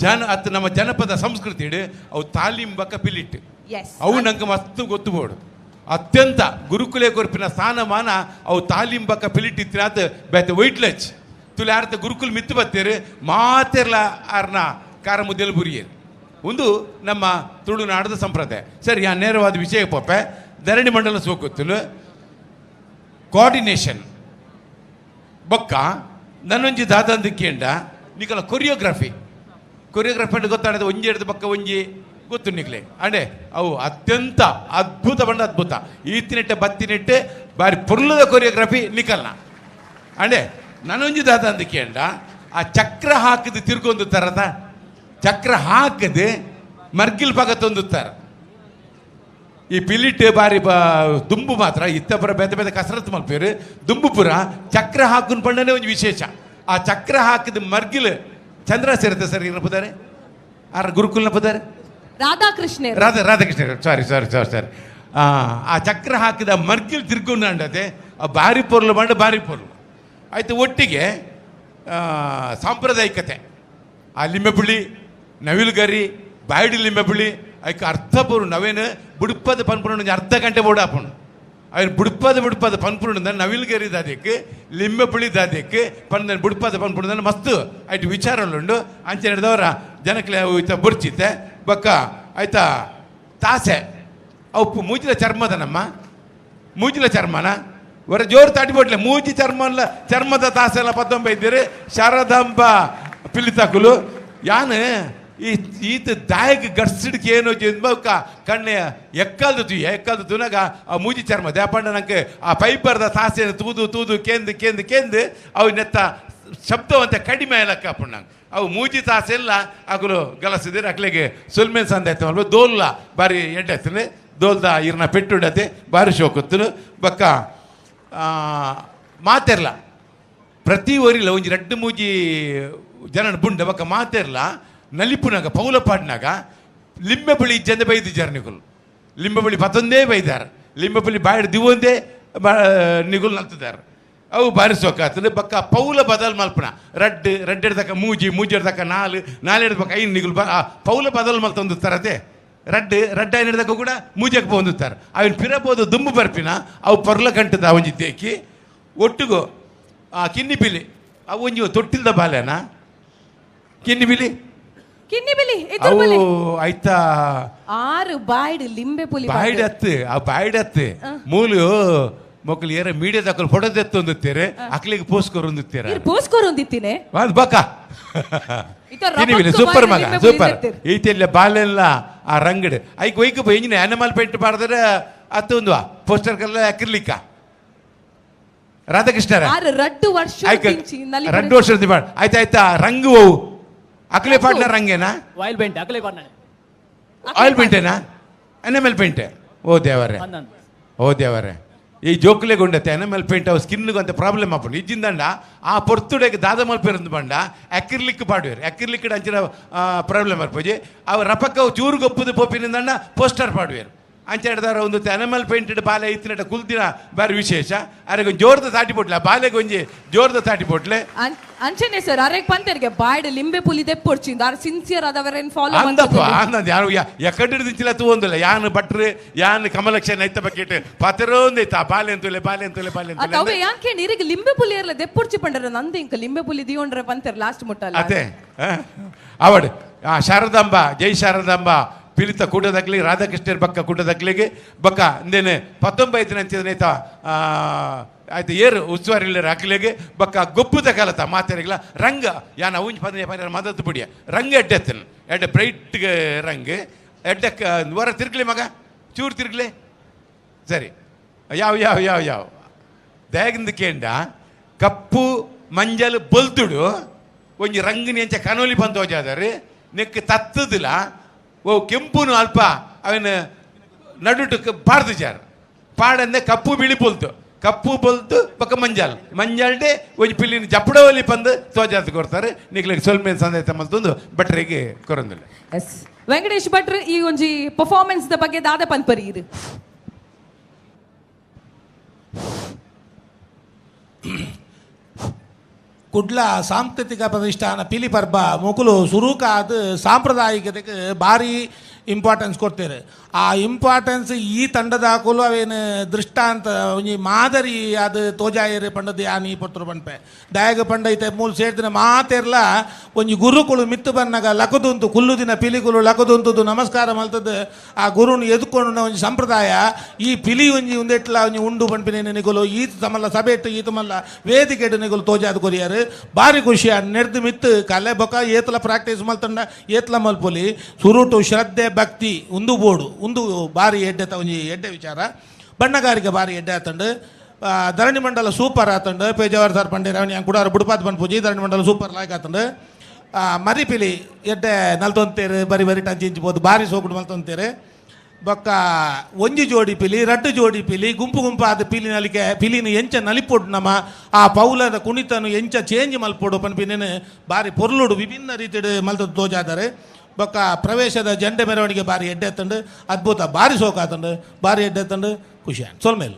Speaker 14: ಜನ ಅತ್ ನಮ್ಮ ಜನಪದ ಸಂಸ್ಕೃತಿ ಅವು ತಾಲಿಂಬಕ ಪಿಲಿಟ್ಟು ಅವು ನಂಗೆ ಮಸ್ತ್ ಗೊತ್ತು ಬೋಡು ಅತ್ಯಂತ ಗುರುಕುಲೆ ಕೊರ್ಪಿನ ಸ್ಥಾನಮಾನ ಅವು ತಾಲಿಂಬಕ ಪಿಲಿಟ್ಟಿತ್ತಿನಾತ್ ಬೇತೆ ವೈಟ್ಲಚ್ ತುಲೆ ಆರ್ತ ಗುರುಕುಲ್ ಮಿತ್ತು ಬತ್ತೇರು ಮಾತೆರ್ಲ ಆರ್ನ ಕಾರ ಮುದ್ದೆಲು ಬುರಿಯರು ಒಂದು ನಮ್ಮ ತುಳುನಾಡದ ಸಂಪ್ರದಾಯ. ಸರಿ ಆ ನೇರವಾದ ವಿಷಯ ಪೊಪ್ಪೆ ಧರಣಿ ಮಂಡಲ ಸೋಕುತ್ತಲು ಕೋಆರ್ಡಿನೇಷನ್ ಬೊಕ್ಕ ನನ್ನೊಂಜಿ ದಾದಂದು ಕೇಂಡ ನಿಕಲ ಕೊರಿಯೋಗ್ರಫಿ ಕೊರಿಯೋಗ್ರಫಿ ಅಂದ್ರೆ ಗೊತ್ತಾಡೋದು ಒಂಜಿ ಹಿಡಿದು ಪಕ್ಕ ಒಂಜಿ ಗೊತ್ತು ನಿಕ್ಲೆ ಅಂಡೆ ಅವು ಅತ್ಯಂತ ಅದ್ಭುತ ಬಂಡ ಅದ್ಭುತ ಈತಿನೆಟ್ಟೆ ಬತ್ತಿನೆಟ್ಟೆ ಬಾರಿ ಪೊರ್ಲದ ಕೊರಿಯೋಗ್ರಫಿ ನಿಕಲ್ನ ಅಂಡೆ ನನ್ನೊಂಜಿ ದಾದಂದು ಕೇಂಡ ಆ ಚಕ್ರ ಹಾಕಿದ ತಿರ್ಗೊಂದು ತರದ ಚಕ್ರ ಹಾಕದೆ ಮರ್ಗಿಲ್ ಪಗ ತಂದುತ್ತಾರೆ ಈ ಪಿಲಿಟ್ ಬಾರಿ ದುಂಬು ಮಾತ್ರ ಇತ್ತಪುರ ಬೇತೆ ಬೇತೆ ಕಸರತ್ತು ಮಲ್ಪೇರು ದುಂಬುಪುರ ಚಕ್ರ ಹಾಕುನ್ ಪಂಡನೆ ಒಂದು ವಿಶೇಷ. ಆ ಚಕ್ರ ಹಾಕಿದ ಮರ್ಗಿಲ್ ಚಂದ್ರ ಸೇರುತ್ತೆ ಸರ್ ಏನಪ್ಪದಾರೆ ಆರ ಗುರುಕುಲ್ನ ಪದಾರೆ
Speaker 13: Radhakrishna
Speaker 14: Radha Radhakrishna sorry sorry sorry sorry ಆ ಚಕ್ರ ಹಾಕಿದ ಮರ್ಗಿಲ್ ತಿರ್ಗೊಂಡಂಡತೆ ಆ ಬಾರಿ ಪೊರ್ಲು ಮಂಡ ಬಾರಿ ಪೊರ್ಲು ಆಯಿತು. ಒಟ್ಟಿಗೆ ಸಾಂಪ್ರದಾಯಿಕತೆ ಆ ಲಿಂಬೆಪುಳಿ ನವಿಲುಗರಿ ಬಾಯ್ಡ್ ಲಿಂಬೆ ಪುಳಿ ಐಕ್ ಅರ್ಥ ಪೂರ್ಣ ಅವೇನು ಬುಡುಪದ ಪನ್ಪುಣ ಅರ್ಧ ಗಂಟೆ ಬೋಡ ಆಪುಂಡು ಅವೇನು ಬುಡುಪದ ಬುಡುಪದ ಪನ್ಪುಣ ನವಿಲ್ಗರಿ ದಾದಕ್ಕೆ ಲಿಂಬೆ ಪುಳಿ ದಾದಕ್ಕೆ ಪಂದ ಬುಡುಪದ ಪನ್ಪುಣ ಮಸ್ತ್ ಐಟ್ ವಿಚಾರಲುಂಡು ಅಂಚೆ ಹಿಡ್ದವರ ಜನಕ್ಲೆ ಈತ ಬುರ್ಚಿತ್ತೆ ಬೊಕ್ಕ ಆಯ್ತಾ ತಾಸೆ ಅವು ಮೂಜಿಲ ಚರ್ಮದ ನಮ್ಮ ಮೂಜಿಲ ಚರ್ಮನ ಹೊರ ಜೋರು ತಾಟಿಬೋಟ್ಲೆ ಮೂಜಿ ಚರ್ಮಲ್ಲ ಚರ್ಮದ ತಾಸೆಲ್ಲ ಪತ್ತೊಂಬೈದ್ದೀರಿ ಶಾರದಾಂಬ ಪಿಲಿತಾಕುಲು ಯಾನ್ ಈ ಈತ ದಾಯಕ ಗಡ್ಸಿಡ್ಕೆ ಏನು ಬೊಕ್ಕ ಕಣ್ಣೆ ಎಕ್ಕಲ್ದು ತುಯ್ಯ ಎಕ್ಕಲ್ದು ತುನಗ ಆ ಮೂಜಿ ಚರ್ಮ ದೇಪಂಡ ನಂಗೆ ಆ ಪೈಪರ್ದ ತಾಸೆನ ತೂದು ತೂದು ಕೇಂದು ಕೇಂದು ಕೇಂದು ಅವು ನೆತ್ತ ಶಬ್ದವಂತ ಕಡಿಮೆ ಲೆಕ್ಕ ನಂಗೆ ಅವು ಮೂಜಿ ತಾಸೆಲ್ಲ ಅಕುಲು ಗಲಸಿದ್ರೆ ಅಕ್ಲೆಗೆ ಸುಲ್ಮೆನ್ ಸಂದ ಆಯ್ತು ದೋಲ್ಲ ಬಾರಿ ಎಡ್ಡೆ ಆಯ್ತದೆ ದೋಲ್ದ ಇರ್ನ ಪೆಟ್ಟುಂಡತೆ ಬಾರಿ ಶೋಕತ್ತನು ಬೊಕ್ಕ ಮಾತೆರ್ಲ ಪ್ರತಿ ಊರಿಲ್ಲ ಒಂಜಿ ರಡ್ಡು ಮೂಜಿ ಜನ ಬುಂಡ ಬೊಕ್ಕ ಮಾತೆರ್ಲ ನಲಿಪುನಾಗ ಪೌಲ ಪಾಡ್ನಾಗ ಲಿಂಬೆ ಬಳಿ ಇಜ್ಜಂದೆ ಬೈದಿದ್ದಾರೆ ನಿಗುಲು ಲಿಂಬೆ ಬಳಿ ಪತ್ತೊಂದೇ ಬೈದಾರೆ ಲಿಂಬೆ ಬಳಿ ಬಾಯಿಡ್ ದಿವೊಂದೇ ನಿಗುಲು ನಲ್ತಿದ್ದಾರೆ ಅವು ಬಾರಿ ಸೊಕ್ಕಾತದೆ ಬೊಕ್ಕ ಪೌಲ ಬದಲ್ ಮಲ್ಪನ ರಡ್ಡು ರಡ್ಡು ಹಿಡ್ದಕ್ಕ ಮೂಜಿ ಮೂಜಿ ಹಿಡ್ದಕ್ಕ ನಾಲು ನಾಲು ಹಿಡ್ದಕ್ಕ ಐದು ನಿಗುಲು ಪೌಲ ಬದಲ್ ಮಲ್ತೊಂದು ತರತೆ ರಡ್ಡು ರಡ್ಡು ಐನು ಹಿಡ್ದಕ್ಕ ಕೂಡ ಮೂಜಕ್ಕೆ ಹೊಂದುತ್ತಾರೆ ಅವಿನ ಪಿರಬೋದು ದುಂಬು ಬರ್ಪಿನ ಅವು ಪರ್ಲ ಕಂಟದ ಒಂಜಿ ತೇಕಿ ಒಟ್ಟುಗು ಆ ಕಿನ್ನಿ ಪಿಲಿ ಅವು ಒಂಜಿ ತೊಟ್ಟಿಲ್ದ ಬಾಲೆನಾ ಕಿನ್ನಿ ಪಿಲಿ
Speaker 13: ಕಿನ್ನಿ ಬಿಲಿ
Speaker 14: ಅವು ಆಯ್ತಾ
Speaker 13: ಆರು ಬಾಯ್ಡ್ ಲಿಂಬೆ ಪುಲಿ
Speaker 14: ಬಾಯ್ಡ್ ಅತ್ತು ಆ ಬಾಯ್ಡ್ ಅತ್ತು ಮೂಲು ಮೊಕ್ಕಲು ಏರ ಮೀಡಿಯಾದ ಅಕ್ಕಲು ಫೋಟೋ ತೆತ್ತೊಂದುತ್ತೀರಿ ಅಕ್ಲಿಗೆ ಪೋಸ್ಕೊರ್ ಒಂದುತ್ತೀರ
Speaker 13: ಪೋಸ್ಕೊರ್ ಒಂದಿತ್ತೀನಿ
Speaker 14: ಅದು ಬಕ್ಕ ಸೂಪರ್ ಮಗ ಸೂಪರ್ ಈತೆಲ್ಲ ಬಾಲೆಲ್ಲ ಆ ರಂಗಡ್ ಐಕ್ ಒಯ್ಕ ಇಂಜಿನ ಆನಿಮಲ್ ಪೇಂಟ್ ಮಾಡಿದ್ರೆ ಅತ್ತೊಂದು ಪೋಸ್ಟರ್ ಕಲ್ಲ ಅಕ್ರಿಲಿಕ್ಕ ರಾಧಾಕೃಷ್ಣರ
Speaker 13: ರಡ್ಡು ವರ್ಷ
Speaker 14: ರಡ್ಡು ವರ್ಷ ಆಯ್ತಾ ಆಯ್ತಾ ರಂಗು ಅವು ಅಕ್ಲೆ ಪಾಟ್ನ ರಂಗೇನಾ
Speaker 11: ಆಯಿಲ್ ಪೇಂಟ್ ಅಕ್ಲೆ ಪಾಟ್ನ
Speaker 14: ಆಯಿಲ್ ಪೇಂಟೇನಾ ಎನಿಮಲ್ ಪೇಂಟ್ ಓ ದೇವರೇ ಓ ದೇವರೇ ಈ ಜೋಕುಲೆ ಗುಂಡತ್ತೆ ಎನಿಮಲ್ ಪೇಂಟ್ ಅವು ಸ್ಕಿನ್ಗೆ ಅಂತ ಪ್ರಾಬ್ಲಮ್ ಆಪುಂಡು ಇಜ್ಜಿಂದಂಡ ಆ ಪೊರ್ತುಡೆಗೆ ದಾದ ಮಲ್ಪೇರಂದು ಬಂಡ ಅಕ್ರಿಲಿಕ್ ಪಾಡುವೇರು ಅಕ್ರಿಲಿಕ್ ಅಂಚಿನ ಪ್ರಾಬ್ಲಮ್ ಬರ್ಪೋಜಿ ಅವು ರಪಕ್ಕ ಅವು ಚೂರು ಗೊಪ್ಪದು ಪೋಪಿನಿಂದಂಡ ಪೋಸ್ಟರ್ ಪಾಡುವೇರು ಅಂಚ ಹಿಡ್ದಾರ ಒಂದು ಎನಿಮಲ್ ಪೇಂಟೆಡ್ ಬಾಲೆ ಇತ್ತಿನಟ ಕುಲ್ದಿನ ಬಾರಿ ವಿಶೇಷ ಅರೆಗೆ ಜೋರ್ದ ತಾಟಿ ಪೊಟ್ಲೆ ಬಾಲೆಗೆ ಒಂಜಿ ಜೋರ್ದ ತಾಟಿ ಪೊಟ್ಲೆ
Speaker 13: ಅಂಚನೆ ಸರ್ ಅರೆಗ್ ಪಂತೆರ್ಗೆ ಬಾಯ್ಡ್ ಲಿಂಬೆ ಪುಲಿ ದೆಪ್ಪೊಡ್ಚಿಂದ ಆರ್ ಸಿನ್ಸಿಯರ್ ಆದವರೇನ್ ಫಾಲೋ
Speaker 14: ಅಂದಪ್ಪ ಅಂದ ಯಾರು ಎಕ್ಕಡೆ ದಿಂಚಿಲ ತೂವೊಂದಿಲ್ಲ ಯಾನ್ ಭಟ್ರು ಯಾನ್ ಕಮಲಕ್ಷ ನೈತ ಬಕೆಟ್ ಪತೆರೋಂದೈತ ಬಾಲೆ ಅಂತುಲೆ ಬಾಲೆ ಅಂತುಲೆ ಬಾಲೆ ಅಂತುಲೆ
Speaker 13: ಅವೆ ಯಾನ್ ಕೇಳಿ ಇರಿಗೆ ಲಿಂಬೆ ಪುಲಿ ಇರ್ಲ ದೆಪ್ಪೊಡ್ಚಿ ಪಂಡರ ನಂದು ಇಂಕ ಲಿಂಬೆ ಪುಲಿ ದಿಯೋಂಡ್ರೆ ಪಂತೆರ್ ಲಾಸ್ಟ್ ಮುಟ್ಟಲ್ಲ
Speaker 14: ಅದೇ ಅವಡ್ ಆ ಶಾರದಾಂಬ ಜೈ ಶಾರದಾಂಬ ಪಿಲಿತ ಕೂಟದಕ್ಲಿ ರಾಧಾಕೃಷ್ಣರ ಬಕ್ಕ ಕೂಟದಕ್ಲಿಗೆ ಬಕ್ಕ ಇಂದೇನೆ ಪತ್ತೊಂಬೈತಿನ ಅಂಚಿದನೇತ ಆಯ್ತು ಏರು ಉಸ್ತುವಾರಿ ಅಕ್ಲಿಗೆ ಬಕ್ಕ ಗೊಪ್ಪುದ ಕಾಲತ ಮಾತೆರಿಗ್ಲ ರಂಗ ಯಾನ ಅವುಂಜ್ ಪದನೆ ಪದ ಮದತ್ತು ಬಿಡಿಯ ರಂಗ ಎಡ್ಡೆತ್ತನ ಎಡ್ಡೆ ಬ್ರೈಟ್ ರಂಗ್ ಎಡ್ಡಕ್ಕ ವರ ತಿರ್ಗ್ಲಿ ಮಗ ಚೂರು ತಿರ್ಗ್ಲಿ ಸರಿ ಯಾವ ಯಾವ ಯಾವ ಯಾವ ದಯಗಿಂದ ಕೇಂಡ ಕಪ್ಪು ಮಂಜಲ್ ಬೊಲ್ತುಡು ಒಂಜಿ ರಂಗಿನ ಎಂಚ ಕನೋಲಿ ಬಂದು ಹೋಜಾದಾರೆ ನೆಕ್ ತತ್ತದಿಲ್ಲ ಓ ಕೆಂಪುನು ಅಲ್ಪ ಅವನ ನಡುಟು ಪಾಡ್ದು ಜಾರ್ ಪಾಡಂದೆ ಕಪ್ಪು ಬಿಳಿ ಬೊಲ್ತು ಕಪ್ಪು ಬೊಲ್ತು ಪಕ್ಕ ಮಂಜಾಲ್ ಮಂಜಾಲ್ಡೆ ಒಂಜಿ ಪಿಲ್ಲಿನ ಜಪ್ಪಡವಲ್ಲಿ ಬಂದು ತೋಜಾತ್ ಕೊಡ್ತಾರೆ ನಿಗ್ಲಿಗೆ ಸೊಲ್ಮೆ ಸಂದೇಶ ಮಲ್ತೊಂದು ಭಟ್ರಿಗೆ ಕೊರಂದಿಲ್ಲ.
Speaker 13: ಎಸ್ ವೆಂಕಟೇಶ್ ಭಟ್ರು ಈ ಒಂಜಿ ಪರ್ಫಾರ್ಮೆನ್ಸ್ the ಬಗ್ಗೆ ದಾದ ಪನ್ಪರಿ ಇದು.
Speaker 17: ಕುಡ್ಲ ಸಾಂಸ್ಕೃತಿಕ ಪ್ರತಿಷ್ಠಾನ ಪಿಲಿ ಪರ್ಬ ಮೊಕುಲು ಸುರುಕಾದ ಸಾಂಪ್ರದಾಯಿಕತೆಗೆ ಭಾರಿ ಇಂಪಾರ್ಟೆನ್ಸ್ ಕೊಡ್ತಾರೆ. ಆ ಇಂಪಾರ್ಟೆನ್ಸ್ ಈ ತಂಡದ ಹಾಕಲು ಅವೇನು ದೃಷ್ಟಾಂತ ಒಂಜಿ ಮಾದರಿ ಅದು ತೋಜಾಯರು ಪಂಡದ ಯಾನಿ ಪೊರ್ತರು ಪನ್ಪೆ ದಾಯಗ ಪಂಡೈತೆ ಮೂಲ ಸೇರ್ದಿನ ಮಾತೆರ್ಲ ಒಂಜಿ ಗುರುಕುಳು ಮಿತ್ತು ಬನ್ನಗ ಲಕದುಂತು ಕುಲ್ಲು ದಿನ ಪಿಲಿಕುಲು ಲಕದುಂತದ್ದು ನಮಸ್ಕಾರ ಮಲ್ತದ್ದು ಆ ಗುರುನು ಎದ್ಕೊಂಡು ಒಂಜಿ ಸಂಪ್ರದಾಯ ಈ ಪಿಲಿ ಒಂಜಿ ಒಂದೆಟ್ಲ ಒಂಜಿ ಉಂಡು ಪನ್ಪಿನ ನಿಗುಲು ಈತ ತಮಲ್ಲ ಸಭೆಟ್ಟು ಈತ ಮಲ್ಲ ವೇದಿಕೆಡು ನಿಗುಲು ತೋಜಾದ ಕೊರಿಯಾರು ಭಾರಿ ಖುಷಿ ನೆಡ್ದು ಮಿತ್ತು ಕಲೆ ಬೊಕ ಏತಲ ಪ್ರಾಕ್ಟೀಸ್ ಮಲ್ತಂಡ ಏತ್ಲ ಮಲ್ಪೊಲಿ ಸುರುಟು ಶ್ರದ್ಧೆ ಭಕ್ತಿ ಉಂದು ಬೋಡು ಉಂದು ಭಾರಿ ಎಡ್ಡೆ ಒಂಜಿ ಎಡ್ಡೆ ವಿಚಾರ ಬಣ್ಣಗಾರಿಕೆ ಭಾರಿ ಎಡ್ಡೆ ಆತಂಡು ಧರಣಿ ಮಂಡಲ ಸೂಪರ್ ಆತಂಡು ಪೇಜಾವರ್ ಸರ್ ಪಂಡೇರ ಕೂಡ ಬುಡುಪಾತ್ ಪನ್ಪೂಜಿ ಧರಣಿ ಮಂಡಲ ಸೂಪರ್ ಲಾಯ್ಕ್ ಆತಂಡು ಮರಿಪಿಲಿ ಎಡ್ಡೆ ನಲ್ತೊಂತೇರು ಬರಿ ಬರಿ ಟಂಚಿ ಇಂಚ್ಬೋದು ಭಾರಿ ಸೋಕುಡು ಮಲ್ತೊಂತೇರು ಬೊಕ್ಕ ಒಂಜಿ ಜೋಡಿ ಪಿಲಿ ರಡ್ಡು ಜೋಡಿ ಪಿಲಿ ಗುಂಪು ಗುಂಪಾದ ಪಿಲಿ ನಲಿಕೆ ಪಿಲಿನ ಎಂಚ ನಲಿಪೊಡು ನಮ್ಮ ಆ ಪೌಲದ ಕುಣಿತನು ಎಂಚ ಚೇಂಜ್ ಮಲ್ಪೊಡು ಪನ್ಪಿನೇನು ಭಾರಿ ಪೊರ್ಲುಡು ವಿಭಿನ್ನ ರೀತಿಡು ಮಲ್ತದ ತೋಜಾದರೆ ಬೊಕ್ಕ ಪ್ರವೇಶದ ಜಂಡೆ ಮೆರವಣಿಗೆ ಭಾರಿ ಎಡ್ಡೆ ತಂಡು ಅದ್ಭುತ ಭಾರಿ ಸೋಕಾತಂಡು ಭಾರಿ ಎಡ್ಡೆ ತಂಡು ಖುಷಿ ಸೊಲ್ಮೇಲು.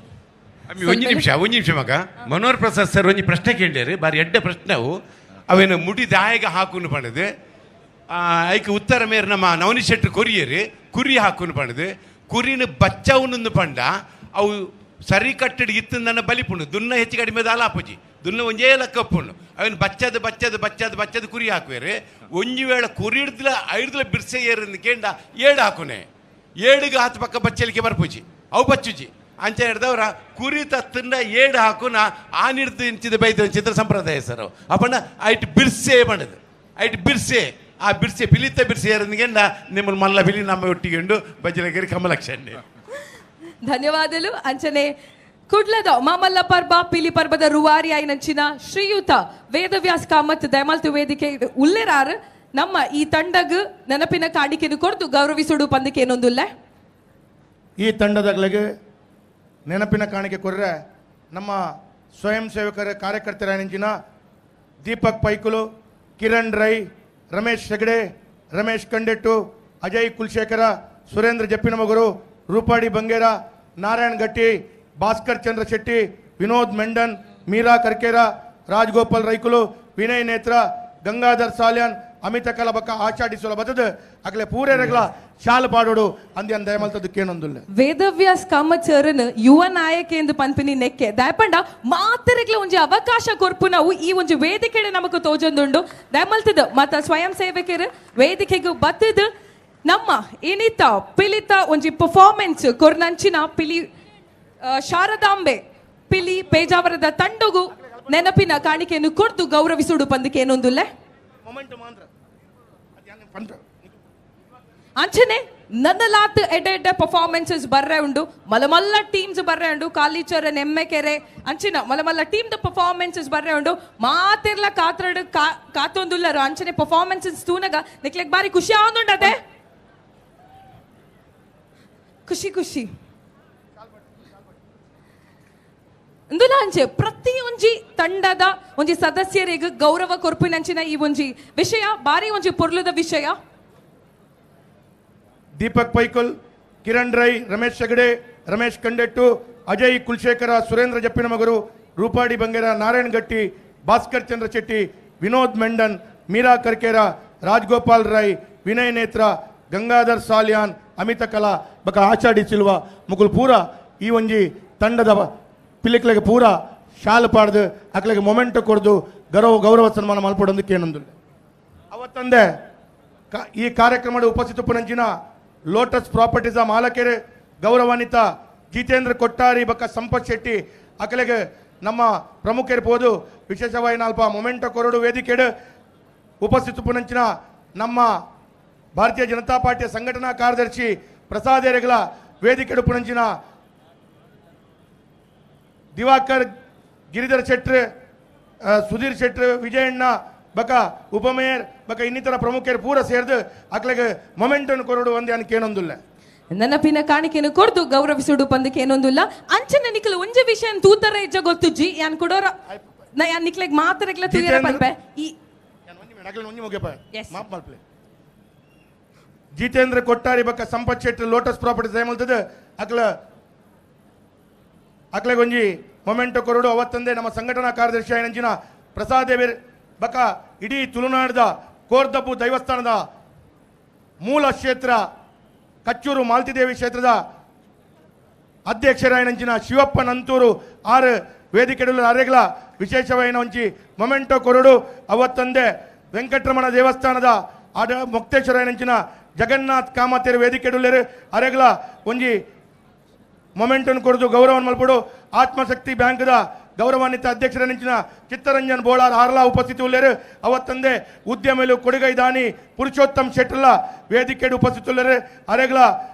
Speaker 14: ಒಂಜಿ ನಿಮಿಷ ಒಂಜಿ ನಿಮಿಷ ಮಗ ಮನೋಹರ್ ಪ್ರಸಾದ್ ಸರ್ ಒಂಜಿ ಪ್ರಶ್ನೆ ಕೇಳಿದಾರೆ ಭಾರಿ ಎಡ್ಡೆ ಪ್ರಶ್ನೆ ಅವು ಅವೇನು ಮುಡಿ ದಾಯಗ ಹಾಕುನು ಪಂಡದು ಐಕ್ ಉತ್ತರ ಮೇರ್ ನಮ್ಮ ನವನಿ ಶೆಟ್ರು ಕೊರಿಯರು ಕುರಿ ಹಾಕುನು ಪಂಡದು ಕುರಿನ ಬಚ್ಚವನೊಂದು ಪಂಡ ಅವು ಸರಿ ಕಟ್ಟಡಿ ಇತ್ತಂದನ್ನ ಬಲಿಪುಂಡು ದುನ್ನ ಹೆಚ್ಚು ಕಡಿಮೆ ದಾಲ ಆಪುಜಿ ದುನ್ನ ಒಂಜೇ ಲೆಕ್ಕಪ್ಪುಂಡು ಅವನು ಬಚ್ಚದು ಬಚ್ಚದು ಬಚ್ಚದು ಬಚ್ಚದು ಕುರಿ ಹಾಕುವೇರು ಒಂಜಿ ವೇಳೆ ಕುರಿ ಹಿಡ್ದಲ ಐಡ್ದಲ ಬಿರ್ಸೆ ಏರಿಂದ ಕೇಂಡ ಏಡು ಹಾಕುನೆ ಏಡಿಗೆ ಹಾತು ಪಕ್ಕ ಬಚ್ಚಲಿಕ್ಕೆ ಬರ್ಪುಜಿ ಅವು ಬಚ್ಚುಜಿ ಅಂಚ ಹಿಡ್ದವ್ರ ಕುರಿ ತತ್ತಂಡ ಏಡು ಹಾಕುನ ಆ ನಿಡ್ದು ಇಂಚಿದ ಬೈದು ಚಿತ್ರ ಸಂಪ್ರದಾಯ ಸರ್ ಅಪ್ಪಣ್ಣ ಐಟ್ ಬಿರ್ಸೆ ಪಂಡದು ಐಟ್ ಬಿರ್ಸೆ ಆ ಬಿರ್ಸೆ ಪಿಲಿತ ಬಿರ್ಸೆ ಏರಂದಿಗೆಂಡ ನಿಮ್ಮನ್ನು ಮಲ್ಲ ಪಿಲಿ ನಮ್ಮ ಒಟ್ಟಿಗೆ ಬಜ್ರಗಿರಿ ಕಮಲಕ್ಷಣ್ಣೆ.
Speaker 13: ಧನ್ಯವಾದಗಳು. ಅಂಚನೆ ಕುಡ್ಲದ ಮಾಮಲ್ಲ ಪರ್ಬ ಪಿಲಿ ಪರ್ಬದ ರೂವಾರಿ ಆಯ್ನಂಚಿನ ಶ್ರೀಯುತ ವೇದವ್ಯಾಸ್ ಕಾಮತ್ ದಯಮಾಲ್ತು ವೇದಿಕೆ ಉಲ್ಲೆರಾರ್ ನಮ್ಮ ಈ ತಂಡಗ್ ನೆನಪಿನ ಕಾಣಿಕೆಯನ್ನು ಕೊಡ್ದು ಗೌರವಿಸುಡು ಪಂದಕ್ಕೆ ಏನೊಂದುಲ್ಲ.
Speaker 3: ಈ ತಂಡದಗಳಿಗೆ ನೆನಪಿನ ಕಾಣಿಕೆ ಕೊರ್ರೆ ನಮ್ಮ ಸ್ವಯಂ ಸೇವಕರ ಕಾರ್ಯಕರ್ತರಾಯನಂಚಿನ ದೀಪಕ್ ಪೈಕುಲು, ಕಿರಣ್ ರೈ, ರಮೇಶ್ ಹೆಗಡೆ, ರಮೇಶ್ ಕಂಡೆಟ್ಟು, ಅಜಯ್ ಕುಲಶೇಖರ, ಸುರೇಂದ್ರ ಜಪ್ಪಿನಮಗರು, ರೂಪಾಡಿ ಬಂಗೇರ, ನಾರಾಯಣ್ ಗಟ್ಟಿ, ಭಾಸ್ಕರ್ ಚಂದ್ರ ಶೆಟ್ಟಿ, ವಿನೋದ್ ಮೆಂಡನ್, ಮೀರಾ ಕರ್ಕೇರ, ರಾಜಗೋಪಾಲ್ ರೈಕುಲು, ವಿನಯ್ ನೇತ್ರ, ಗಂಗಾಧರ್ ಸಾಲ್ಯಾನ್, ಅಮಿತ ಕಲಬಕ್ಕ, ಆಶಾ ಡಿಸೋಲ ಬತ್ತದ ಅಗಲೆ ಪೂರೇರಗಳ ಶಾಲು ಪಾಡೋಡು ಅಂದ್ಯ ದಯಮಲ್ತದಕ್ಕೇನೊಂದುಲ್ಲ.
Speaker 13: ವೇದವ್ಯಾಸ್ ಕಾಮತ್ ಸರನ್ ಯುವ ನಾಯಕ ಎಂದು ಪನ್ಪಿನಿ ನೆಕ್ಕೆ ದಯಪಂಡ ಮಾತರೆಗ್ಲ ಒಂಜಿ ಅವಕಾಶ ಕೊರ್ಪು ನಾವು ಈ ಒಂಜಿ ವೇದಿಕೆಡೆ ನಮಕ್ ತೋಜೊಂದುಂಡು. ದಯಮಲ್ತದ ಮತ ಸ್ವಯಂ ಸೇವಕರು ವೇದಿಕೆಗೆ ಬತ್ತದ ನಮ್ಮ ಇನಿತ ಪಿಲಿತ ಒಂಜಿ ಪರ್ಫಾರ್ಮೆನ್ಸ್ ಕೊರ್ನಂಚಿನ ಪಿಲಿ ಶಾರದಾಂಬೆ ಪಿಲಿ ಪೇಜಾವರದ ತಂಡಗು ನೆನಪಿನ ಕಾಣಿಕೆಯನ್ನು ಕೊಡ್ದು ಗೌರವಿಸುಡು ಪಂದಕ್ಕೆ ಏನೊಂದುಲ್ಲ. ಅಂಚನೆ ನನ್ನಲಾತ್ ಎಡ್ಡೆ ಎಡ್ಡೆ ಪರ್ಫಾರ್ಮೆನ್ಸಸ್ ಬರ್ರೆ ಉಂಡು, ಮಲಮಲ್ಲ ಟೀಮ್ಸ್ ಬರ್ರೆ ಉಂಡು, ಕಾಲಿಚರನ್ ಎಮ್ಮೆಕೆರೆ ಅಂಚಿನ ಮಲಮಲ್ಲ team the performances ಬರ್ರೆ ಉಂಡು. ಮಾತಿರ್ಲ ಕಾತ್ರಡು ಕಾತೊಂದುಲ್ಲರು ಅಂಚನೆ ಪರ್ಫಾರ್ಮೆನ್ಸಸ್ ತೂನಗ ನಿಕ್ಲೆಗ್ ಬಾರಿ ಖುಷಿ ಆವೊಂದುಂಡತೆ. ಖುಷಿ ಖುಷಿ ಇಂದುಲ ಅಂಚೆ ಪ್ರತಿಯೊಂಜಿ ತಂಡದ ಒಂಜಿ ಸದಸ್ಯರಿಗೆ ಗೌರವ ಕೊರ್ಪಿನಂಚಿನ ಈ ಒಂಜಿ ವಿಷಯ ಬಾರಿ ಒಂಜಿ ಪೊರ್ಲುದ ವಿಷಯ.
Speaker 3: ದೀಪಕ್ ಪೈಕುಲ್, ಕಿರಣ್ ರೈ, ರಮೇಶ್ ಹೆಗಡೆ, ರಮೇಶ್ ಕಂಡೆಟ್ಟು, ಅಜಯ್ ಕುಲಶೇಖರ, ಸುರೇಂದ್ರ ಜಪ್ಪಿನಮಗರು, ರೂಪಾಡಿ ಬಂಗೇರ, ನಾರಾಯಣ್ ಗಟ್ಟಿ, ಭಾಸ್ಕರ್ ಚಂದ್ರ ಶೆಟ್ಟಿ, ವಿನೋದ್ ಮೆಂಡನ್, ಮೀರಾ ಕರ್ಕೇರ, ರಾಜಗೋಪಾಲ್ ರೈ, ವಿನಯ್ ನೇತ್ರ, ಗಂಗಾಧರ್ ಸಾಲ್ಯಾನ್, ಅಮಿತ ಕಲಾ ಬಕ ಆಶಾ ಡಿ ಸಿಲ್ವಾ ಮುಕುಲ್ ಪೂರ ಈ ಒಂಜಿ ತಂಡದ ಪಿಲಿಕ್ಲೆಗೆ ಪೂರ ಶಾಲು ಪಾಡ್ದು ಅಕ್ಲೆಗೆ ಮೊಮೆಂಟ್ ಕೊಡ್ದು ಗೌರವ ಸನ್ಮಾನ ಮಲ್ಪಡೊಂದಕ್ಕೆ ಏನೊಂದು ಅವತ್ತಂದೆ ಈ ಕಾರ್ಯಕ್ರಮದ ಉಪಸ್ಥಿತ ಪುನಂಚಿನ ಲೋಟಸ್ ಪ್ರಾಪರ್ಟೀಸ್ ಮಾಲಕರು ಗೌರವಾನ್ವಿತ ಜಿತೇಂದ್ರ ಕೊಟ್ಟಾರಿ ಬಕ್ಕ ಸಂಪತ್ ಶೆಟ್ಟಿ ಅಕಲೆಗೆ ನಮ್ಮ ಪ್ರಮುಖರಿರ್ಬೋದು ವಿಶೇಷವಾಗಿ ನಾಲ್ಪ ಮೊಮೆಂಟ ಕೊರಡು ವೇದಿಕೆಡು ಉಪಸ್ಥಿತ ಪುನಂಚಿನ ನಮ್ಮ ಭಾರತೀಯ ಜನತಾ ಪಾರ್ಟಿಯ ಸಂಘಟನಾ ಕಾರ್ಯದರ್ಶಿ ಪ್ರಸಾದ್ ಎರೆಗಳ ವೇದಿಕೆಡು ಪುನಂಚಿನ ದಿವಾಕರ್ ಗಿರಿಧರ್ ಶೆಟ್ರು, ಸುಧೀರ್ ಶೆಟ್ರು, ವಿಜಯಣ್ಣ ಬಕ ಉಪಮೇಯರ್ ಬಕ ಇನ್ನಿತರ ಪ್ರಮುಖರು ಪೂರ ಸೇರ್ದು ಅಕ್ಲೆಗೆ ಮೊಮೆಂಟನ್ನು ಕೊರಡು ಒಂದೇ ಅನ್ಕೇನೊಂದುಲ್ಲ.
Speaker 13: ನೆನಪಿನ ಕಾಣಿಕೆಯನ್ನು ಕೊಡ್ದು ಗೌರವಿಸುಡು ಪಂದಕ್ಕೆ ಏನೊಂದುಲ್ಲ. ಅಂಚನೆ ನಿಕ್ಲು ಒಂಜಿ ವಿಷಯ ತೂತರ ಇಜ್ಜ ಗೊತ್ತುಜ್ಜಿ ಯಾನ್ ಕೊಡೋರ ಯಾನ್ ನಿಕ್ಲೆಗ್ ಮಾತ್ರ ತೂಯರ ಪನ್ಪೆ ಈ
Speaker 3: ಜಿತೇಂದ್ರ ಕೊಟ್ಟಾರಿ ಬಕ್ಕ ಸಂಪತ್ ಶೆಟ್ಟಿ ಲೋಟಸ್ ಪ್ರಾಪರ್ಟೀಸ್ ಏಮಲ್ತದ ಅಕ್ಲ ಅಕ್ಲೆಗೊಂಜಿ ಮೊಮೆಂಟೊ ಕೊರಡು ಅವತ್ತಂದೇ ನಮ್ಮ ಸಂಘಟನಾ ಕಾರ್ಯದರ್ಶಿ ಆಯನಂಚಿನ ಪ್ರಸಾದೇವಿರ್ ಬಕ ಇಡೀ ತುಳುನಾಡದ ಕೋರ್ದಬ್ಬು ದೈವಸ್ಥಾನದ ಮೂಲ ಕ್ಷೇತ್ರ ಕಚ್ಚೂರು ಮಾಲ್ತಿದೇವಿ ಕ್ಷೇತ್ರದ ಅಧ್ಯಕ್ಷರಾಯನಂಚಿನ ಶಿವಪ್ಪ ನಂತೂರು ಆರು ವೇದಿಕೆಡುಲ ಅರೆಗಳ ವಿಶೇಷವಾಯಿನ ಒಂಜಿ ಮೊಮೆಂಟೊ ಕೊರಡು ಅವತ್ತಂದೇ ವೆಂಕಟರಮಣ ದೇವಸ್ಥಾನದ ಆಡ ಮುಕ್ತೇಶ್ವರಾಯನಂಚಿನ ಜಗನ್ನಾಥ್ ಕಾಮತೇರು ವೇದಿಕೆಡುಲ್ಲೇರು ಅರೆಗಳ ಒಂಜಿ ಮೊಮೆಂಟನ್ನು ಕೊಡದು ಗೌರವವನ್ನು ಮಲ್ಪಡು ಆತ್ಮಶಕ್ತಿ ಬ್ಯಾಂಕ್ದ ಗೌರವಾನ್ವಿತ ಅಧ್ಯಕ್ಷರನಿಂಚಿನ ಚಿತ್ತರಂಜನ್ ಬೋಳಾರ್ ಆರ್ಲಾ ಉಪಸ್ಥಿತಿ ಉಳ್ಳೇರು ಅವತ್ತಂದೇ ಉದ್ಯಮಲು ಕೊಡುಗೈ ದಾನಿ ಪುರುಷೋತ್ತಮ್ ಶೆಟ್ಟರ್ಲ ವೇದಿಕೆಡು ಉಪಸ್ಥಿತಿ ಉಳ್ಳೇರು ಅರೆಗಳ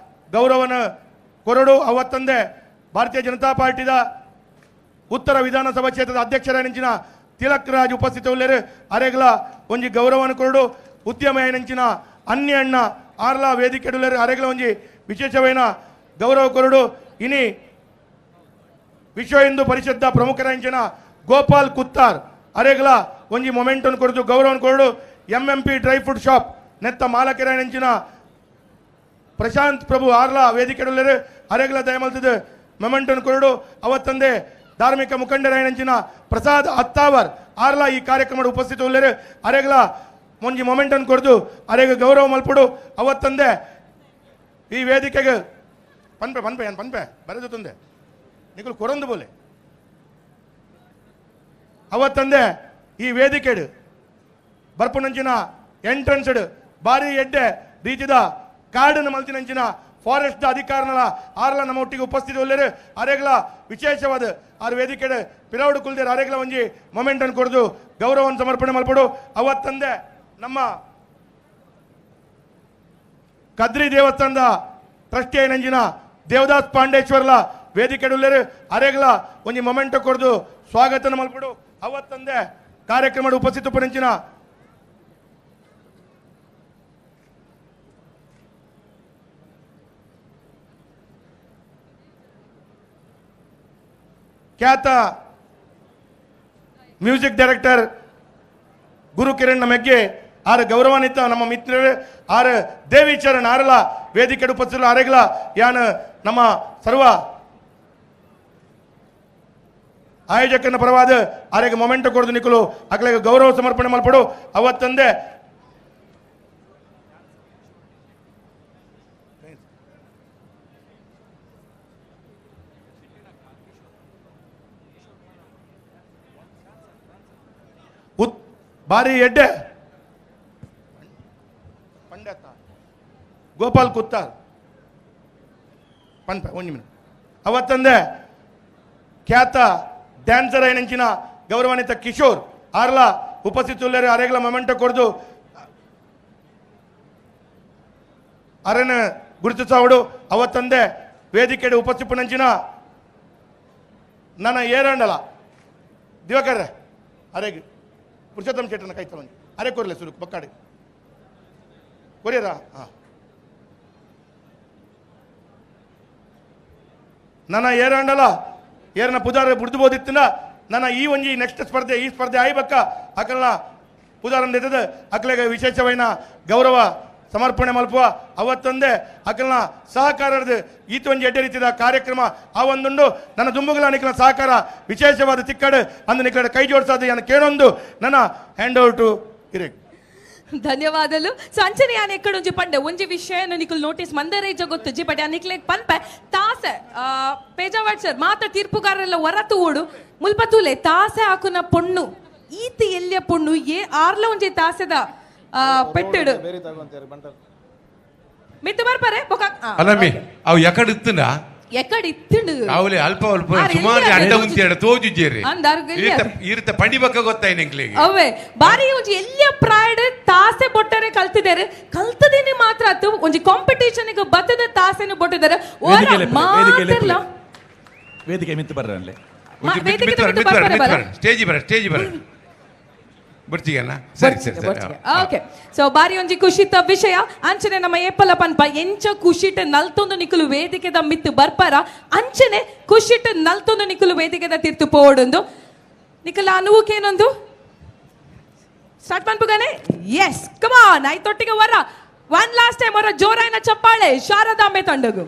Speaker 3: ಗೌರವನ ಕೊರಡು ಅವತ್ತಂದೇ ಭಾರತೀಯ ಜನತಾ ಪಾರ್ಟಿದ ಉತ್ತರ ವಿಧಾನಸಭಾ ಕ್ಷೇತ್ರದ ಅಧ್ಯಕ್ಷರನಿಂಚಿನ ತಿಲಕ್ ರಾಜ್ ಉಪಸ್ಥಿತಿ ಉಳ್ಳೇರು ಅರೆಗಳ ಒಂಜಿ ಗೌರವನ ಕೊರಡು ಉದ್ಯಮ ಏನಂಚಿನ ಅನ್ಯ ಅಣ್ಣ ಆರ್ಲಾ ವೇದಿಕೆಡುಳ್ಳೇರು ಅರೆಗಳ ಒಂಜಿ ವಿಶೇಷವೇನ ಗೌರವ ಕೊರಡು ಇನಿ ವಿಶ್ವ ಹಿಂದೂ ಪರಿಷತ್ ಪ್ರಮುಖರಂಚಿನ ಗೋಪಾಲ್ ಕುತ್ತಾರ್ ಅರೆಗಳ ಒಂಜಿ ಮೊಮೆಂಟನ್ನು ಕೊರದು ಗೌರವನ ಕೊರಡು MMP dry fruit shop ನೆತ್ತ ಮಾಲಕರಂಚಿನ ಪ್ರಶಾಂತ್ ಪ್ರಭು ಆರ್ಲಾ ವೇದಿಕೆಡುಳ್ಳೇರು ಅರೆಗಳ ದಯಮಲ್ತದ ಮೊಮೆಂಟನ್ನು ಕೊರಡು ಅವತ್ತಂದೇ ಧಾರ್ಮಿಕ ಮುಖಂಡರಾಯನಂಚಿನ ಪ್ರಸಾದ್ ಅತ್ತಾವರ್ ಆರ್ಲಾ ಈ ಕಾರ್ಯಕ್ರಮದ ಉಪಸ್ಥಿತ ಉಳ್ಳೇರು ಅರೆಗಳ ಒಂಜಿ ಮೊಮೆಂಟನ್ನು ಕೊರ್ದು ಅರೆಗೆ ಗೌರವ ಮಲ್ಪಡು. ಅವತ್ತಂದೆ ಈ ವೇದಿಕೆಗೆ ಪನ್ಪೆ ಪನ್ಪೆ ಏನು ಪನ್ಪೆ ಬರೆದು ತಂದೆ ನಿಕುಲು ಕೊರೊಂದು ಬೋಲೆ. ಅವತ್ತಂದೆ ಈ ವೇದಿಕೆಡು ಬರ್ಪುನಂಚಿನ ಎಂಟ್ರೆನ್ಸ್ಡ್ ಬಾರಿ ಎಡ್ಡೆ ರೀತಿದ ಕಾಡನ್ನು ಮಲ್ತಿನಂಚಿನ ಫಾರೆಸ್ಟ್ ಅಧಿಕಾರನಲ ಆರ್ಲ ನಮ್ಮ ಒಟ್ಟಿಗೆ ಉಪಸ್ಥಿತಿ ಉಳ್ಳೇರು ಅರೆಗ್ಲ ವಿಶೇಷವಾದ ಆರು ವೇದಿಕೆಡು ಪಿರೌಡು ಕುಲ್ದೇರು ಅರೆಗ್ಲ ಒಂಜಿ ಮೊಮೆಂಟನ್ನು ಕೊಡ್ದು ಗೌರವವನ್ನು ಸಮರ್ಪಣೆ ಮಲ್ಪಡು. ಅವತ್ತಂದೆ ನಮ್ಮ ಕದ್ರಿ ದೇವಸ್ಥಾನದ ಟ್ರಸ್ಟಿ ಐನಂಜಿನ ದೇವದಾಸ್ ಪಾಂಡೇಶ್ವರ್ಲ ವೇದಿಕೆಡುಳ್ಳೇರು ಅರೆಗ್ಲ ಒಂಜಿ ಮೊಮೆಂಟೊ ಕೊಡ್ದು ಸ್ವಾಗತನ ಮಲ್ಪಡು. ಅವತ್ತಂದೆ ಕಾರ್ಯಕ್ರಮದ ಉಪಸ್ಥಿತ ಉಪನಂಚಿನ ಖ್ಯಾತ ಮ್ಯೂಸಿಕ್ ಡೈರೆಕ್ಟರ್ ಗುರು ಕಿರಣ್ ನಮಗೆ ಆರ್ ಗೌರವಾನ್ವಿತ ನಮ್ಮ ಮಿತ್ರರು ಆರ್ ದೇವಿಚರಣ್ ಆರಲ ವೇದಿಕೆ ಉಪಸ್ಥಿತರು ಅರೆಗ್ಲ ಯಾನ್ ನಮ್ಮ ಸರ್ವ ಆಯೋಜಕನ ಪರವಾದ ಆರೆಗೆ ಮೊಮೆಂಟ್ ಕೊಡ್ದು ನಿಕುಲು ಅಕ್ಲೆಗೆ ಗೌರವ ಸಮರ್ಪಣೆ ಮಲ್ಪಡು. ಅವತ್ತಂದೆ ಬಾರಿ ಎಡ್ಡೆ ಪಂಡತ ಗೋಪಾಲ್ ಕುತ್ತಾರ್ ಪನ್ಪ ಒಂದು ಮಿನಿಟ್. ಅವತ್ತಂದೆ ಖ್ಯಾತ ಡ್ಯಾನ್ಸರ್ ಐನಂಚಿನ ಗೌರವಾನ್ವಿತ ಕಿಶೋರ್ ಆರ್ಲ ಉಪಸ್ಥಿತುಳ್ಳರು ಅರೆಗ್ಲ ಮೊಮೆಂಟ ಕೊಡ್ದು ಅರನ ಗುರುತಿಸಾವಡು. ಅವತ್ತಂದೆ ವೇದಿಕೆಡೆ ಉಪಸ್ಥಿಪನಂಚಿನ ನನ್ನ ಏರಂಡಲ ದಿವಾಕರ ಅರೆಗೆ ಪುರುಷೋತ್ತಮ ಶೆಟ್ಟನ ಕೈ ತಗೊಂಡು ಅರೆ ಕೊರ್ಲೆ ಸುರುಕು ಬಕ್ಕಾಡಿ ಕೊರಿಯರ. ಹಾಂ, ನನ್ನ ಏರಂಡಲ ಏರನ ಪುದಾರ ಬುಡ್ದುಬೋದಿತ್ತಿನ ನನ್ನ ಈ ಒಂಜಿ ನೆಕ್ಸ್ಟ್ ಸ್ಪರ್ಧೆ ಈ ಸ್ಪರ್ಧೆ ಆಯ್ಬಕ್ಕ ಅಕಲ್ನ ಪುದಾರನ್ ಎತ್ತದ ಅಕ್ಲೆಗೆ ವಿಶೇಷವೈನ ಗೌರವ ಸಮರ್ಪಣೆ ಮಲ್ಪುವ. ಅವತ್ತೊಂದೇ ಅಕಲ್ನ ಸಹಕಾರದ ಈತ ಒಂಜಿ ಎಡ್ಡೆ ರೀತಿಯ ಕಾರ್ಯಕ್ರಮ ಆ ಒಂದುಂಡು ನನ್ನ ದುಂಬುಗಳ ನಿಖಲ ಸಹಕಾರ ವಿಶೇಷವಾದ ತಿಕ್ಕಡು ಅಂದು ನಿಖಲ ಕೈ ಜೋಡಿಸೋದು ನಾನು ಕೇಳೊಂದು ನನ್ನ ಹ್ಯಾಂಡ್ ಔಟು ಇರೇ
Speaker 13: ಧನ್ಯವಾದಲು. ಸೊ ಅಂಚನೆ ಯಾನ್ ಎಕ್ಕಡೊಂಜಿ ಪಂಡೆ ಒಂಜಿ ವಿಷಯ ನಿಕುಲ್ ನೋಟಿಸ್ ಮಂದರೇಜ ಗೊತ್ತುಜಿ ಬಟ್ ನಿಕ್ಲೆಗ್ ಪನ್ಪೆ ತಾಸೆ ಪೇಜಾವಡ್ ಸರ್ ಮಾತ ತೀರ್ಪುಗಾರರೆಲ್ಲ ಹೊರತು ಓಡು ಮುಲ್ಪ ತೂಲೆ ತಾಸೆ ಹಾಕುನ ಪೊಣ್ಣು ಈತ ಎಲ್ಲಿಯ ಪೊಣ್ಣು ಏ ಆರ್ಲ ಒಂಜಿ ತಾಸೆದ ಪೆಟ್ಟೆಡು ಮಿತ್ತು ಬರ್ಪಾರೆ
Speaker 14: ಅಲ್ಲಮ್ಮಿ ಅವು ಎಕಡೆ ಇತ್ತುಂಡ
Speaker 13: ಎಕಡೆ ಇತ್ತುಂಡು
Speaker 14: ಅವಲೇ ಅಲ್ಪ ಅಲ್ಪ ಸುಮಾರು ಅಡ್ಡ ಉಂತೇಡ ತೋಜುಜೇರಿ ಈರಿತ ಪಡಿಬಕ್ಕ ಗೊತ್ತಾಯ್ತು ಎಂಕ್ಲೆಗೆ
Speaker 13: ಅವೇ ಬಾರಿ ಒಂಜಿ ಎಲ್ಲಿಯ ಪ್ರಾಯಡ್ ತಾಸೆ ಬೊಟ್ಟರೆ ಕಲ್ತಿದ್ದಾರೆ ಕಲ್ತದೇನೆ ಮಾತ್ರ ಆತು ಒಂಜಿ ಕಾಂಪಿಟೇಷನ್ ಗೆ ಬತ್ತದ ತಾಸೆನು ಬೊಟ್ಟಿದ್ದಾರೆ ಮಾತ್ರಲ್ಲ
Speaker 6: ವೇದಿಕೆ ಮಿತ್ತು ಬರ್ರಲ್ಲೇ
Speaker 14: ಸ್ಟೇಜ್ ಬರ ಸ್ಟೇಜ್ ಬರ ಬರ್ತೀಯಲ್ಲ ಸರಿ ಸರಿ ಸರಿ
Speaker 13: ಓಕೆ. ಸೊ ಬಾರಿ ಒಂಜಿ ಖುಷಿತ ವಿಷಯ ಅಂಚನೆ ನಮ್ಮ ಏಪಲ ಪನ್ಪ ಎಂಚ ಖುಷಿಟ್ ನಲ್ತೊಂದು ನಿಕುಲು ವೇದಿಕೆದ ಮಿತ್ತು ಬರ್ಪಾರ ಅಂಚನೆ ಖುಷಿಟ್ ನಲ್ತೊಂದು ನಿಕುಲು ವೇದಿಕೆದ ತೀರ್ತು ಪೋಡೊಂದು ನಿಕುಲ ಅನುವುಕೇನೊಂದು ಸ್ಟಾರ್ಟ್ ಪನ್ಪುಗಾನೆ S come on ಐತೊಟ್ಟಿಗೆ ವರ one last time ವರ ಜೋರಾಯಿನ ಚಪ್ಪಾಳೆ ಶಾರದಾಂಬೆ ತಂಡಗು.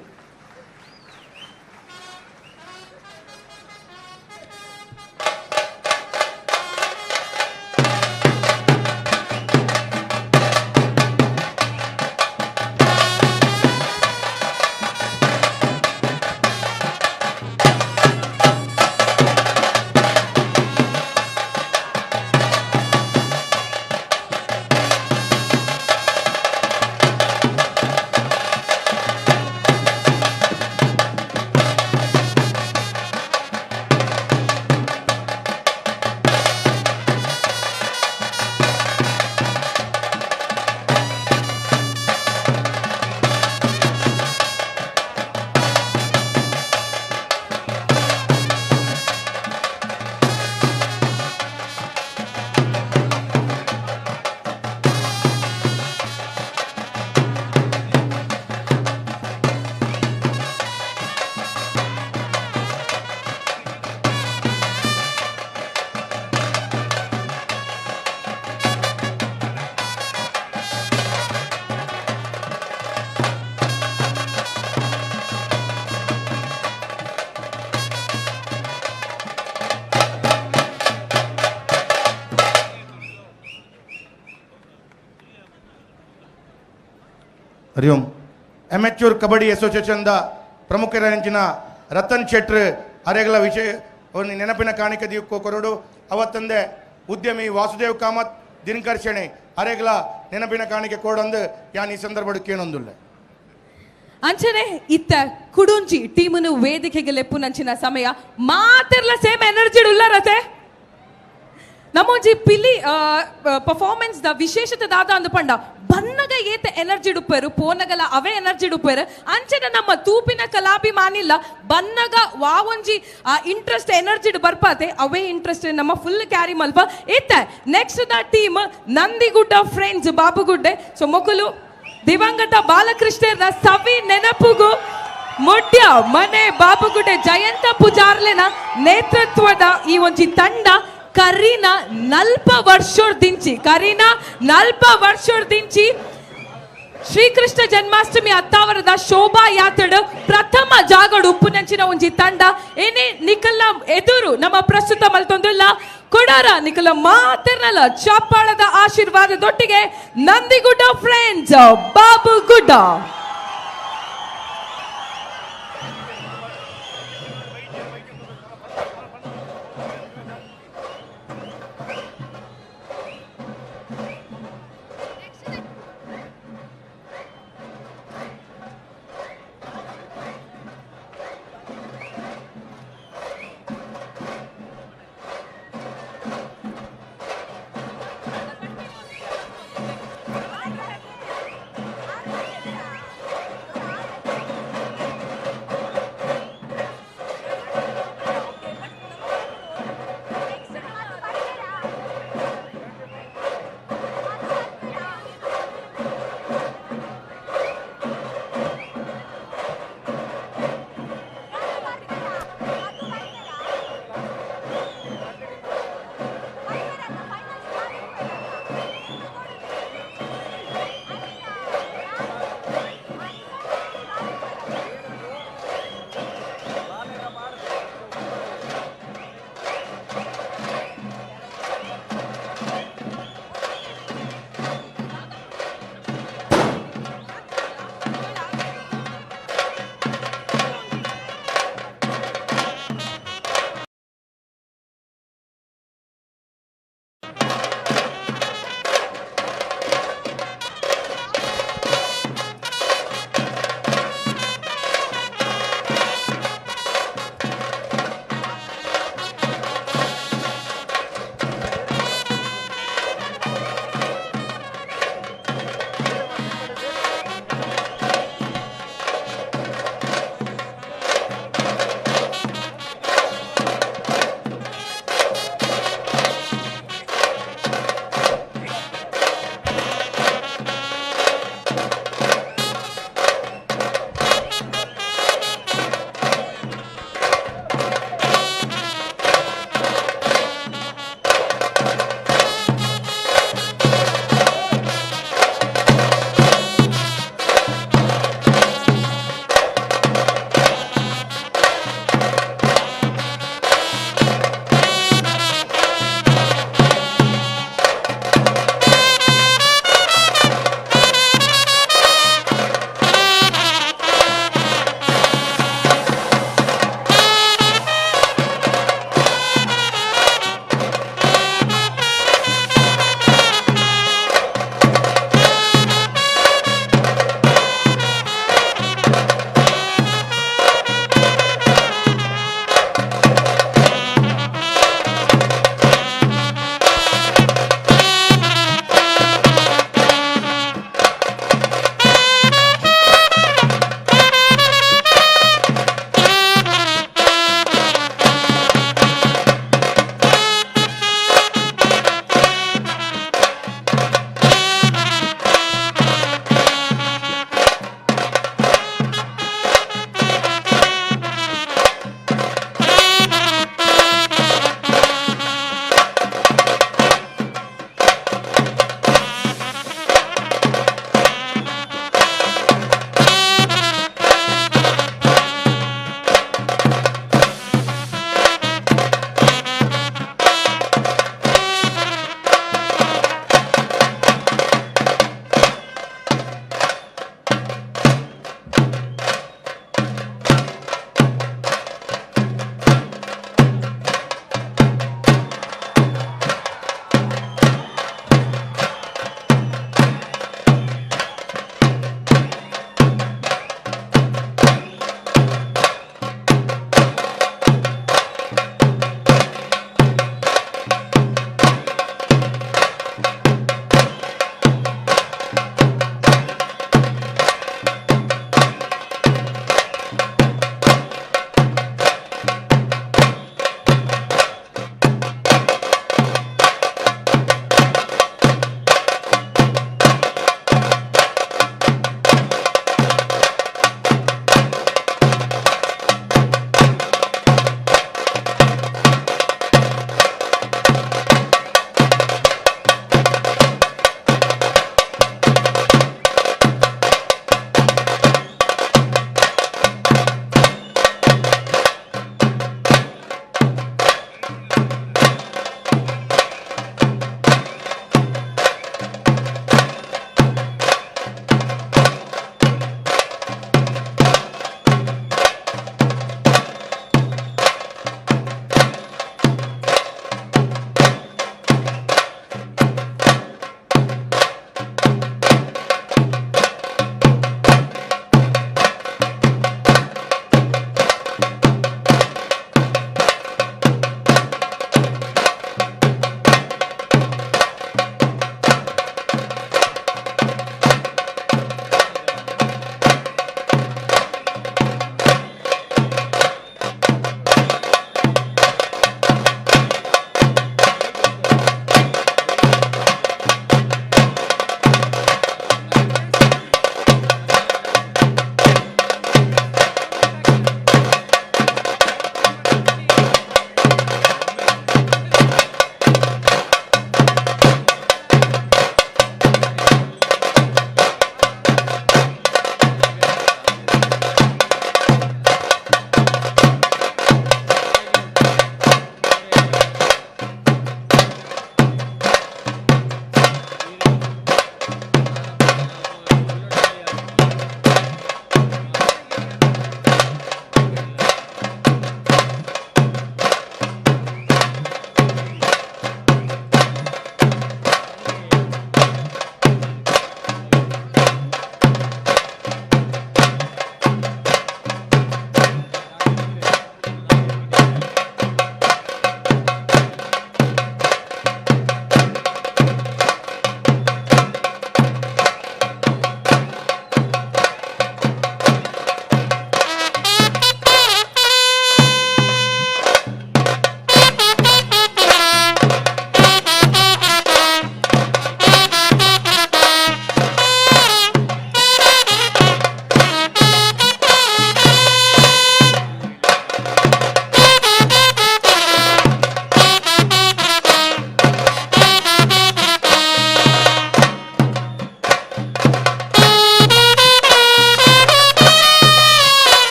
Speaker 3: ಹರಿ ಓಂ. ಅಮೆಚೂರ್ ಕಬಡ್ಡಿ ಅಸೋಸಿಯೇಷನ್ದ ಪ್ರಮುಖರಂಚಿನ ರತನ್ ಶೆಟ್ರ್ ಅರೆಗಳ ವಿಷಯ ಒಂದು ನೆನಪಿನ ಕಾಣಿಕೆ ದಿಕ್ಕೋ ಕೊರಡು. ಅವತ್ತಂದೆ ಉದ್ಯಮಿ ವಾಸುದೇವ್ ಕಾಮತ್, ದಿನಕರ್ ಶೆಣೆ ಅರೆಗಳ ನೆನಪಿನ ಕಾಣಿಕೆ ಕೊಡಂದು ಯಾನ್ ಈ ಸಂದರ್ಭ ಕೇಳೊಂದುಲ್ಲೆ.
Speaker 13: ಅಂಚನೆ ಇತ್ತ ಕುಡುಂಜಿ ಟೀಮನು ವೇದಿಕೆಗೆ ಲೆಪ್ಪುನಂಚಿನ ಸಮಯ ಮಾತೆರ್ಲ ಸೇಮ್ ಎನರ್ಜಿ ಉಲ್ಲರತೆ. ನಮ್ಮೊಂಜಿ ಪಿಲಿ ಪರ್ಫಾರ್ಮೆನ್ಸ್ ದ ವಿಶೇಷತೆ ದಾದ ಅಂದು ಪಂಡ ಬನ್ನಗ ಏತ ಎನರ್ಜಿ ಡುಪ್ಪೇರು ಪೋನಗಲ ಅವೇ ಎನರ್ಜಿ ಡುಪ್ಪೇರು. ಅಂಚನೆ ನಮ್ಮ ತೂಪಿನ ಕಲಾಭಿಮಾನಿಲ್ಲ ಬನ್ನಗ ವಾವೊಂಜಿ ಇಂಟ್ರೆಸ್ಟ್ ಎನರ್ಜಿ ಬರ್ಪಾತೆ ಅವೇ ಇಂಟ್ರೆಸ್ಟ್ ನಮ್ಮ ಫುಲ್ ಕ್ಯಾರಿ ಮಲ್ಪ. ಇತ್ತ next the team Nandigudda friends Babugudde. So ಮೊಕಲು ದಿವಂಗತ ಬಾಲಕೃಷ್ಣರ ಸವಿ ನೆನಪುಗು ಮುಡ್ಯ ಮನೆ ಬಾಬುಗುಡ್ಡೆ ಜಯಂತ ಪೂಜಾರ್ಲೆನ ನೇತೃತ್ವದ ಈ ಒಂಜಿ ತಂಡ ಕರೀನಾ ನಲ್ಪ ವರ್ಷೋರ್ದಿಂಚಿ ಕರೀನಾ ನಲ್ಪ ವರ್ಷೋರ್ದಿಂಚಿ ಶ್ರೀಕೃಷ್ಣ ಜನ್ಮಾಷ್ಟಮಿ ಅತ್ತಾವರದ ಶೋಭಾ ಯಾತ್ರೆ ಪ್ರಥಮ ಜಾಗಡು ಉಪ್ಪುನಂಚಿನ ಒಂಜಿ ತಂಡ ಏನೇ ನಿಖಲ್ನ ಎದುರು ನಮ್ಮ ಪ್ರಸ್ತುತ ಮಲ್ತೊಂದುಲ್ಲ ಕೊಡಾರ ನಿಖಲ ಮಾತಿರ್ನಲ್ಲ ಚಪ್ಪಾಳದ ಆಶೀರ್ವಾದದೊಟ್ಟಿಗೆ ನಂದಿಗುಡ್ಡ ಫ್ರೆಂಡ್ಸ್ ಬಾಬುಗುಡ್ಡ.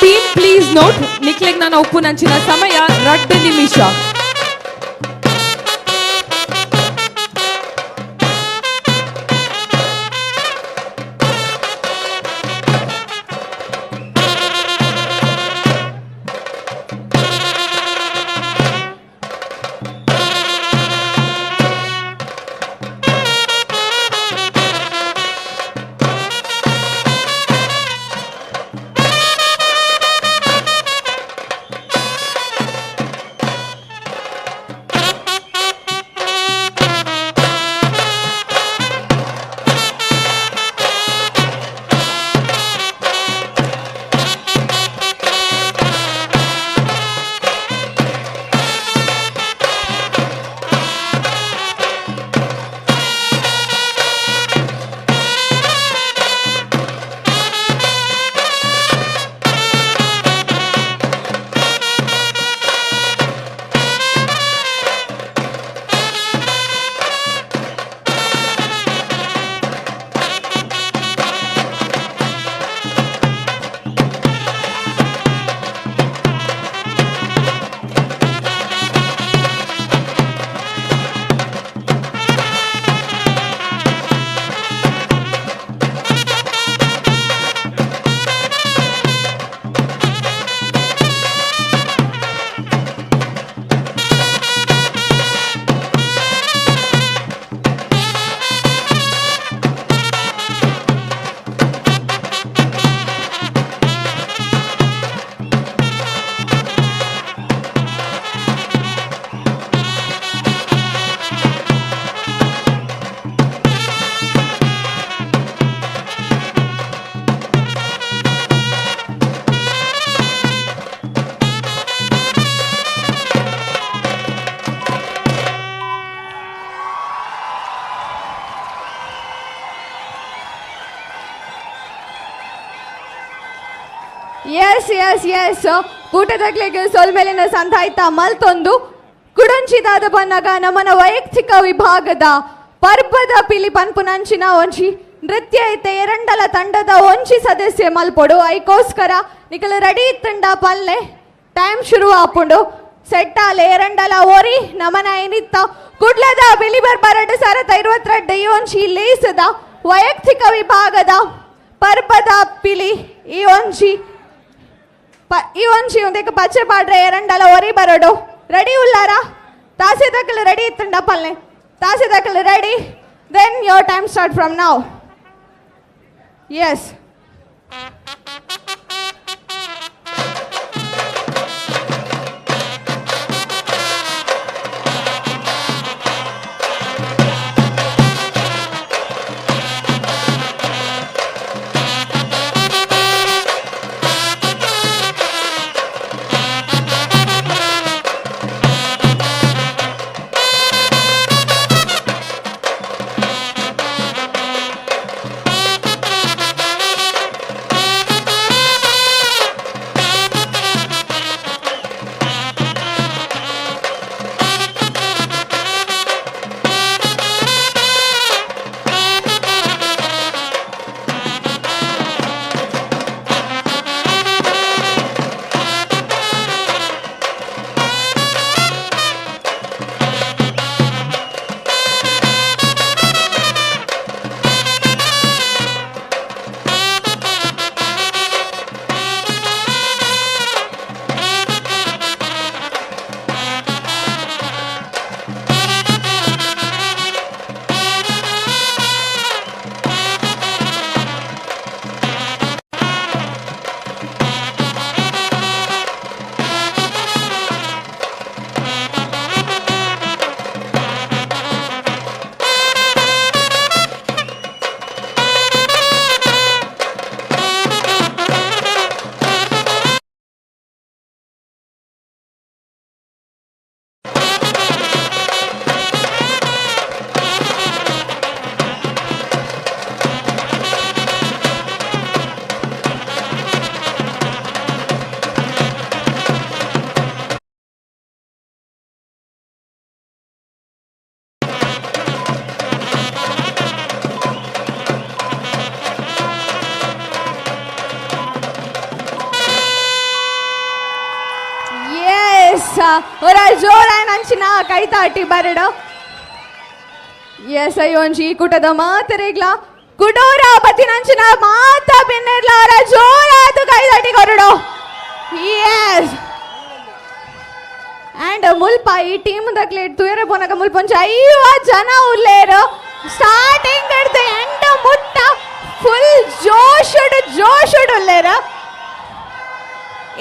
Speaker 13: ಟೀಮ್ ಪ್ಲೀಸ್ ನೋಟ್, ನಿಕ್ಲೆಗ್ ನಾನು ಒಪ್ಪು ನಂಚಿನ ಸಮಯ 2 ನಿಮಿಷ.
Speaker 9: ಎಸ್ ಎಸ್ ಎಸ್ ಕೂಟದಗ್ಲಿಗೆ ಸೊಲ್ಮೆಲಿನ ಸಂತಾಯ್ತ ಮಲ್ತೊಂದು ಕುಡಂಚಿದಾದ ಬನ್ನಗ ನಮ್ಮನ ವೈಯಕ್ತಿಕ ವಿಭಾಗದ ಪರ್ಬದ ಪಿಲಿ ಪನ್ಪುನಂಚಿನ ಒಂಜಿ ನೃತ್ಯ ಐತೆ ಎರಡಲ ತಂಡದ ಒಂಜಿ ಸದಸ್ಯ ಮಲ್ಪೊಡು. ಐಕೋಸ್ಕರ ನಿಕಲ ರೆಡಿ ತಂಡ ಪಲ್ಲೆ ಟೈಮ್ ಶುರು ಆಪುಂಡು. ಸೆಟ್ಟಾಲೆ ಎರಡಲ ಒರಿ ನಮನ ಏನಿತ್ತ ಕುಡ್ಲದ ಬಿಳಿ ಬರ್ಬರಡು 2022 ಈ ಒಂಜಿ ಲೇಸದ ವೈಯಕ್ತಿಕ ವಿಭಾಗದ ಪರ್ಬದ ಪಿಲಿ ಈ ಒಂಜಿ ಈ ಒಂಜಿ ಒಂದೇಕ ಪಚ್ಚೆ ಪಾಡ್ರೆ ಎರಡಲ ಒರಿ ಬರಡು. ರೆಡಿ ಉಲ್ಲಾರ ತಾಸೆದಕ್ಕಲು ರೆಡಿ ಇತ್ತಂಡ ಪಲ್ಲೆ ತಾಸೆದಕ್ಕಲು ready. Then your time start from now. Yes. S, ಒರ ಜೋರಾಯ್ ನಂಚಿನ ಕೈತಾಟಿ ಬರಡು. ಎಸ್, ಅಯ್ಯೊಂಜಿ ಈ ಕೂಟದ ಮಾತರಿಗ್ಲ ಕುಡೋರ ಬತ್ತಿನಂಚಿನ ಮಾತ ಬೆನ್ನೆರ್ಲ ಅವರ ಜೋರಾದ ಕೈತಾಟಿ ಕೊರಡು. ಎಸ್, ಅಂಡ್ ಮುಲ್ಪ ಈ ಟೀಮ್ ದಕ್ಲೆ ತುಯರೆ ಪೋನಕ ಮುಲ್ಪ ಒಂಜಿ 50 ಜನ ಉಲ್ಲೇರು. ಸ್ಟಾರ್ಟಿಂಗ್ ಹಿಡ್ದು ಎಂಡ್ ಮುಟ್ಟ ಫುಲ್ ಜೋಶುಡು ಜೋಶುಡು ಉಲ್ಲೇರು.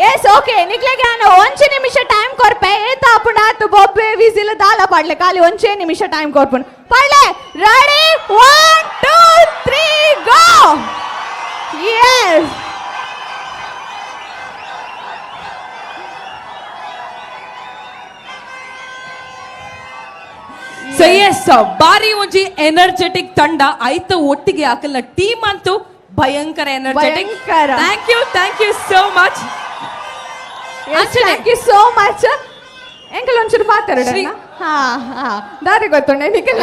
Speaker 9: ಎಸ್, ಓಕೆ, ನಿಕ್ಲೆಗೆ ನಾನು ಒಂಜಿ ನಿಮಿಷ ಟೈಮ್ ಕೊರ್ಪೆ. ಏತ ಆಪುಂಡ ಆತು ಬೊಬ್ಬೆ ವಿಸಿಲ್ ದಾಲ ಪಾಡ್ಲೆ, ಖಾಲಿ ಒಂಜೇ ನಿಮಿಷ ಟೈಮ್ ಕೊರ್ಪುಂಡು. ಪಾಡ್ಲೆ, ready, 1 2 3 go. Yes,
Speaker 13: so yes, ಬಾರಿ ಒಂಜಿ ಎನರ್ಜೆಟಿಕ್ ತಂಡ ಐತ ಒಟ್ಟಿಗೆ ಹಾಕಲ್ಲ. ಟೀಮ್ ಅಂತೂ ಭಯಂಕರ energetic. Thank you, thank you so much.
Speaker 9: Thank you so much. ಎಂಕಲ್ ಒಂಚೂರು ಪಾತಾಡ. ಹಾ ಹಾ, ದಾರಿ ಗೊತ್ತುಂಡೆ ನಿಖಿಲ್.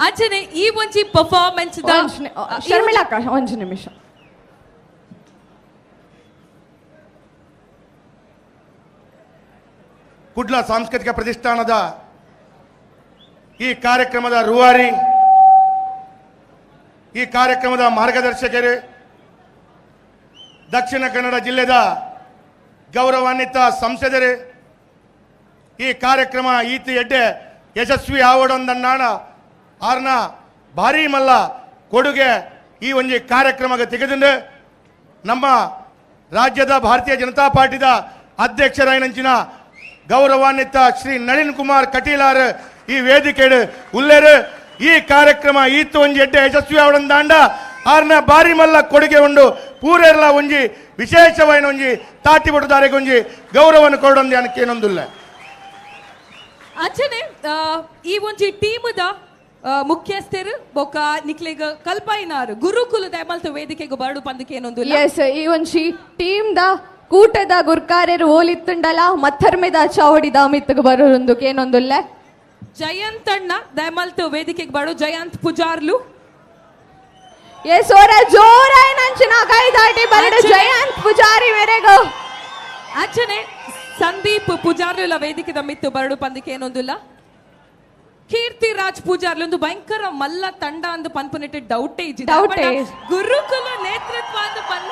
Speaker 13: ಅಂಚನೆ ಈ ಒಂಜಿ ಪರ್ಫಾರ್ಮೆನ್ಸ್
Speaker 9: ಶರ್ಮಿಳಕ್ಕ ಒಂಜಿ ನಿಮಿಷ.
Speaker 3: ಕುಡ್ಲ ಸಾಂಸ್ಕೃತಿಕ ಪ್ರತಿಷ್ಠಾನದ ಈ ಕಾರ್ಯಕ್ರಮದ ರೂವಾರಿ, ಈ ಕಾರ್ಯಕ್ರಮದ ಮಾರ್ಗದರ್ಶಕರು, ದಕ್ಷಿಣ ಕನ್ನಡ ಜಿಲ್ಲೆದ ಗೌರವಾನ್ವಿತ ಸಂಸದರು, ಈ ಕಾರ್ಯಕ್ರಮ ಈತ ಎಡ್ಡೆ ಯಶಸ್ವಿ ಆವಡೊಂದನ್ನಾಣ ಆರ್ನ ಭಾರೀ ಮಲ್ಲ ಕೊಡುಗೆ ಈ ಒಂಜಿ ಕಾರ್ಯಕ್ರಮಕ್ಕೆ ತೆಗೆದು ನಮ್ಮ ರಾಜ್ಯದ ಭಾರತೀಯ ಜನತಾ ಪಾರ್ಟಿದ ಅಧ್ಯಕ್ಷರಾಯಿನಂಚಿನ ಗೌರವಾನ್ವಿತ ಶ್ರೀ ನಳಿನ್ ಕುಮಾರ್ ಕಟೀಲಾರ್ ಈ ವೇದಿಕೆ ಉಲ್ಲೇರು. ಈ ಕಾರ್ಯಕ್ರಮ ಈತ ಒಂಜಿ ಎಡ್ಡೆ ಯಶಸ್ವಿ ಆವಡೊಂದಾಂಡ ಆರ್ನ ಭಾರಿ ಮಲ್ಲ ಕೊಡುಗೆ ಉಂಡು. ಪೂರೆರ್ಲ ಒಂಜಿ ವಿಶೇಷವಾಯಿನ ಒಂಜಿ ತಾಟಿ ಬೊಟ್ಟುದಾರೆಗೆ ಒಂಜಿ ಗೌರವವನ್ನು ಕೊಡೊಂದು ಏನೊಂದುಲ್ಲ.
Speaker 13: ಅಂಚನೆ ಈ ಒಂಜಿ ಟೀಮದ ಮುಖ್ಯಸ್ಥರು ಬೊಕ ನಿಕ್ಲೆಗ್ ಕಲ್ಪಾಯಿನಾರು ಗುರುಕುಲದ ಮಲ್ತ ವೇದಿಕೆಗೆ ಬರಡು ಪಂದಕ್ಕೆ ಏನೊಂದುಲ್ಲ.
Speaker 9: ಎಸ್, ಈ ಒಂಜಿ ಟೀಮ್ the ಕೂಟದ ಗುರ್ಕಾರ್ಯರು ಓಲಿತ್ತುಂಡಲ ಮತ್ತರ್ಮೆದ ಚಾವಡಿದ ಮಿತ್ತಗ್ ಬರೋರೊಂದು ಏನೊಂದುಲ್ಲ.
Speaker 13: ಜಯಂತಣ್ಣ ದಯಮಲ್ತ ವೇದಿಕೆಗೆ ಬರು, ಜಯಂತ್ ಪೂಜಾರ್ಲು.
Speaker 9: ಎಸ್, ಅವರ ಜೋರಾಯಿ ನಂಚಿನ ಕೈ ದಾಟಿ ಬರಡು ಜಯಂತ್ ಪೂಜಾರಿ ಮೇರೆಗು.
Speaker 13: ಅಂಚನೆ ಸಂದೀಪ್ ಪೂಜಾರ್ಲು ವೇದಿಕೆದ ಮಿತ್ತು ಬರಡು ಪಂದಕ್ಕೆ ಏನೊಂದುಲ್ಲ. ಕೀರ್ತಿ ರಾಜ್ ಪೂಜಾರ್ಲು ಒಂದು ಭಯಂಕರ ಮಲ್ಲ ತಂಡ ಅಂದು ಪನ್ಪುನೆಟ್ ಡೌಟೇ ಇಜ್ಜಿ. ಗುರುಕುಲ ನೇತೃತ್ವ ಅಂದು ಪನ್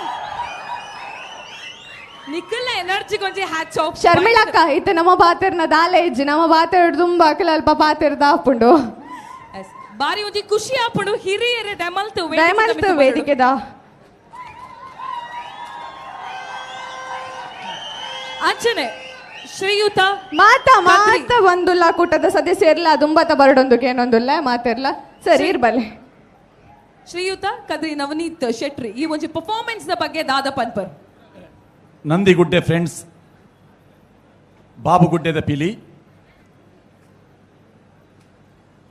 Speaker 13: ನಿಖಲ್ನ ಎನರ್ಜಿ ಕೊಂಚ ಹ್ಯಾಟ್ಸ್ ಆಫ್.
Speaker 9: ಶರ್ಮಿಳಕ್ಕ ಇತ್ತ ನಮ್ಮ ಪಾತೆರ್ನ ದಾಲೆ ಇಜ್ಜಿ, ನಮ್ಮ ಪಾತೆರ್ ತುಂಬಾ ಅಕಲ್ ಅಲ್ಪ ಪಾತೆರ್ ದಾಪುಂಡು.
Speaker 13: ಬಾರಿ ಒಂಜಿ ಖುಷಿ ಆಪುಂಡು ಹಿರಿಯರೇ ದಯಮಲ್ತು
Speaker 9: ದಯಮಲ್ತು ವೇದಿಕೆದ.
Speaker 13: ಅಂಚನೆ ಶ್ರೀಯುತ
Speaker 9: ಮಾತಾ ಮಾತಾ ಒಂದುಲ್ಲ ಕೂಟದ ಸದಸ್ಯರ್ಲ ದುಂಬತ ಬರಡೊಂದು ಏನೊಂದುಲ್ಲ ಮಾತಿರ್ಲ ಸರಿ ಇರ್ಬಲ್ಲೆ.
Speaker 13: ಶ್ರೀಯುತ ಕದ್ರಿ ನವನೀತ್ ಶೆಟ್ರಿ ಈ ಒಂಜಿ ಪರ್ಫಾರ್ಮೆನ್ಸ್ the ಬಗ್ಗೆ ದಾದ ಪನ್ಪರ್.
Speaker 6: ನಂದಿಗುಡ್ಡೆ ಫ್ರೆಂಡ್ಸ್ ಬಾಬುಗುಡ್ಡೆದ ಪಿಲಿ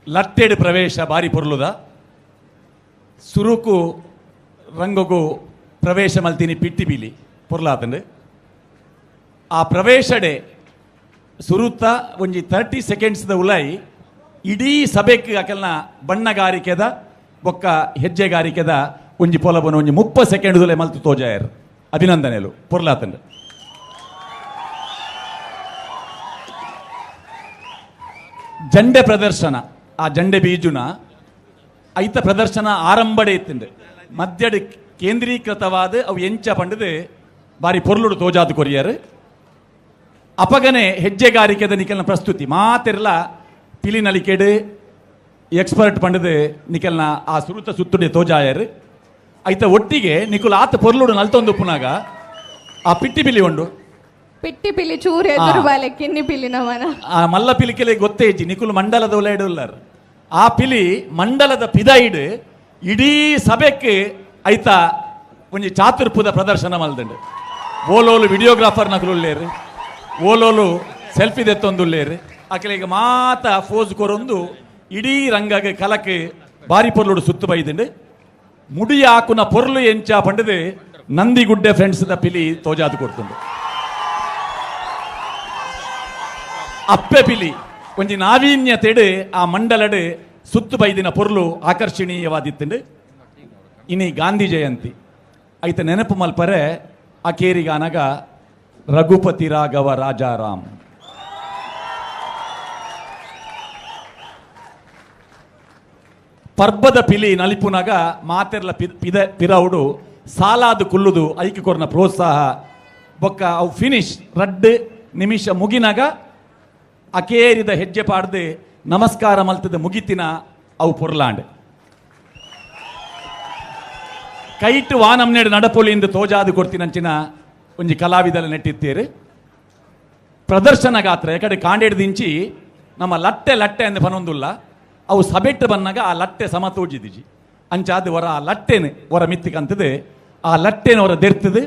Speaker 6: ಲಟ್ಟೆಡ್ ಪ್ರವೇಶ ಬಾರಿ ಪೊರ್ಲುದ ಸುರುಕು ರಂಗಗು ಪ್ರವೇಶ ಮಲ್ತೀನಿ ಪಿಟ್ಟಿ ಪಿಲಿ ಪೊರ್ಲಾತಂಡು. ಆ ಪ್ರವೇಶಡೆ ಸುರುತ ಒಂಜಿ 30 ಸೆಕೆಂಡ್ಸ್ದ ಉಲಾಯಿ ಇಡೀ ಸಭೆಕ್ ಅಕಲ್ನ ಬಣ್ಣಗಾರಿಕೆದ ಬೊಕ್ಕ ಹೆಜ್ಜೆಗಾರಿಕೆದ ಒಂಜಿ ಪೊಲಬನ ಒಂಜಿ 30 ಸೆಕೆಂಡ್ ದುಲೆ ಮಲ್ತು ತೋಜಾಯರ್. ಅಭಿನಂದನೆಲು ಪೊರ್ಲಾತಂಡು. ಜಂಡೆ ಪ್ರದರ್ಶನ, ಆ ಜಂಡೆ ಬೀಜುನ ಐತ ಪ್ರದರ್ಶನ ಆರಂಭಡೆ ಇತ್ತಂಡು ಮಧ್ಯಡ್ ಕೇಂದ್ರೀಕೃತವಾದ ಅವು ಎಂಚ ಪಂಡದು ಬಾರಿ ಪೊರ್ಲುಡು ತೋಜಾದು ಕೊರಿಯರ್. ಅಪಗನೆ ಹೆಜ್ಜೆಗಾರಿಕೆದ ನಿಖಲ್ನ ಪ್ರಸ್ತುತಿ ಮಾತಿರ್ಲ ಪಿಲಿ ನಲಿಕೆಡು ಎಕ್ಸ್ಪರ್ಟ್ ಪಂಡದು ನಿಖಲ್ನ ಆ ಸುರುತ ಸುತ್ತುಡೆ ತೋಜಾಯರ್. ಐತ ಒಟ್ಟಿಗೆ ನಿಕುಲ್ ಆತ ಪೊರ್ಲುಡು ನಲ್ತೊಂದು ಪುನಾಗ ಆ ಪಿಟ್ಟಿ ಪಿಲಿ ಉಂಡು,
Speaker 9: ಪಿಟ್ಟಿ ಪಿಲಿ ಚೂರು ಎದುರು ಬಾಲೆ ಕಿನ್ನಿ ಪಿಲಿ ನಮನ
Speaker 6: ಆ ಮಲ್ಲ ಪಿಲಿಕೆಲೆ ಗೊತ್ತೇ ಇಜ್ಜಿ ನಿಕುಲ್ ಮಂಡಲದ ಉಲ್ಲಾರ್. ಆ ಪಿಲಿ ಮಂಡಲದ ಪಿದಾಯಿಡು ಇಡೀ ಸಭೆಕ್ಕೆ ಐತ ಒಂಜಿ ಚಾತುರ್ಪುದ ಪ್ರದರ್ಶನ ಮಲ್ದಂಡು. ಓಲೋಲು ವಿಡಿಯೋಗ್ರಾಫರ್ ನಕಲು ಉಲ್ಲೇರು, ಓಲೋಲು ಸೆಲ್ಫಿ ದೆತ್ತೊಂದುಲ್ಲೇರು. ಅಕಲಿಗೆ ಮಾತ ಫೋಸ್ ಕೊರೊಂದು ಇಡೀ ರಂಗಗೆ ಕಲಕ್ಕೆ ಬಾರಿ ಪೊರ್ಲುಡು ಸುತ್ತು ಬೈದಂಡು. ಮುಡಿ ಹಾಕುನ ಪೊರ್ಲು ಎಂಚ ಪಂಡದು ನಂದಿಗುಡ್ಡೆ ಫ್ರೆಂಡ್ಸ್ the ಪಿಲಿ ತೋಜಾದು ಕೊಡ್ತುಂಡು. ಅಪ್ಪೆ ಪಿಲಿ ಒಂಜಿ ನಾವೀನ್ಯತೆಡು ಆ ಮಂಡಲಡು ಸುತ್ತು ಬೈದಿನ ಪೊರ್ಲು ಆಕರ್ಷಣೀಯವಾದಿತ್ತುಂಡು. ಇನಿ ಗಾಂಧಿ ಜಯಂತಿ ಐತ ನೆನಪು ಮಲ್ಪರೆ ಅಕೇರಿಗಾನಗ ರಘುಪತಿ ರಾಘವ ರಾಜಾರಾಮ್. ಪರ್ಬದ ಪಿಲಿ ನಲಿಪುನಗ ಮಾತೆರ್ಲ ಪಿದ ಪಿರವುಡು ಸಾಲಾದ ಕುಲ್ಲುದು ಐಕೆ ಕೊರ್ನ ಪ್ರೋತ್ಸಾಹ ಬೊಕ್ಕ ಅವು ಫಿನಿಶ್ ರಡ್ಡ್ ನಿಮಿಷ ಮುಗಿನಾಗ ಅಕೇರಿದ ಹೆಜ್ಜೆ ಪಾಡ್ದು ನಮಸ್ಕಾರ ಮಲ್ತದ ಮುಗಿತಿನ ಅವು ಪೊರ್ಲಾಂಡ್ ಕೈಟ್ ವಾನಮ್ನೇಡು ನಡಪೊಲಿಂದ ತೋಜಾದು ಕೊಡ್ತಿನಂಚಿನ ಒಂಜಿ ಕಲಾವಿದಲ ನೆಟ್ಟಿತ್ತೇರು. ಪ್ರದರ್ಶನ ಗಾತ್ರ ಯಾಕಡೆ ಕಾಂಡೇಡ್ದಿಂಚಿ ನಮ್ಮ ಲಟ್ಟೆ ಲಟ್ಟೆ ಅಂದ್ ಪನೊಂದುಲ್ಲ ಅವು ಸಬೆಟ್ಟು ಬಂದಾಗ ಆ ಲಟ್ಟೆ ಸಮ ತೋಜಿದಿಜಿ ಅಂಚಾದ ಹೊರ ಆ ಲಟ್ಟೆನು ಹೊರ ಮಿತ್ತಿಕಂತದೆ ಆ ಲಟ್ಟೆನ ಹೊರ ದೆರ್ತದೆ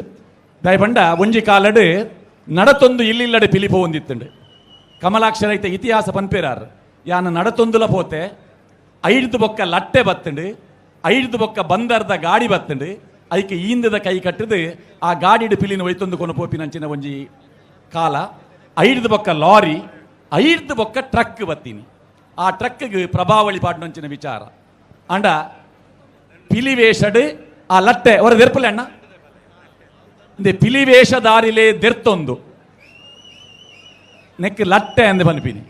Speaker 6: ದಯಪಂಡ ಒಂಜಿ ಕಾಲಡು ನಡತೊಂದು ಇಲ್ಲಿಲ್ಲಡೆ ಪಿಲಿಪೋ ಒಂದಿತ್ತುಂಡು. ಕಮಲಾಕ್ಷರ ಐತೆ ಇತಿಹಾಸ ಪನ್ಪೇರಾರ್ ಯಾನ ನಡತೊಂದುಲ ಪೋತೆ ಐದು ಬೊಕ್ಕ ಲಟ್ಟೆ ಬತ್ತುಂಡು ಐದು ಬೊಕ್ಕ ಬಂದರ್ದ ಗಾಡಿ ಬತ್ತುಂಡು ಐಕೆ ಈಂದದ ಕೈ ಕಟ್ಟದು ಆ ಗಾಡಿಡು ಪಿಲಿನ ಒಯ್ತೊಂದು ಕೊನು ಪೋಪಿನಂಚಿನ ಒಂಜಿ ಕಾಲ. ಐದು ಬೊಕ್ಕ ಲಾರಿ ಐದು ಬೊಕ್ಕ ಟ್ರಕ್ ಬತ್ತೀನಿ ಆ ಟ್ರಕ್ಗೆ ಪ್ರಭಾವಳಿ ಪಾಡ್ನಂಚಿನ ವಿಚಾರ. ಅಂಡ ಪಿಲಿವೇಷಡ್ ಆ ಲಟ್ಟೆ ಅವರ ದೆರ್ಪಲೆ ಅಣ್ಣ ಇಂದೆ ಪಿಲಿವೇಷದಾರಿಲೇ ದೆರ್ತೊಂದು ನೆಕ್ ಲಟ್ಟೆ ಅಂದ್ ಪನ್ಪಿನಿ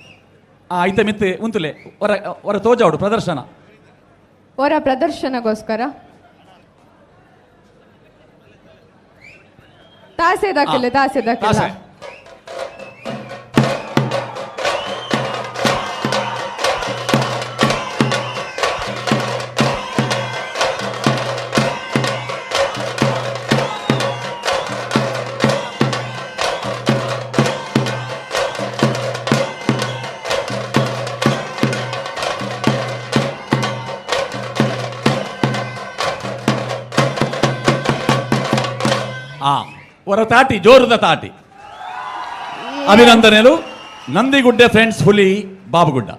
Speaker 6: ಆ ಐತ ಮಿತ್ತು ಉಂತುಲೆ ಹೊರ ಹೊರ ತೋಜಾವಡು ಪ್ರದರ್ಶನ
Speaker 9: ಅವರ ಪ್ರದರ್ಶನಗೋಸ್ಕರ ತಾಸೆ ದಾಖಲೆ ತಾಸೆ ದಾಖಲೆ
Speaker 6: ಹೊರ ತಾಟಿ ಜೋರದ ತಾಟಿ. ಅಭಿನಂದನೆಲು ನಂದಿಗುಡ್ಡೆ ಫ್ರೆಂಡ್ಸ್ ಹುಲಿ ಬಾಬುಗುಡ್ಡ.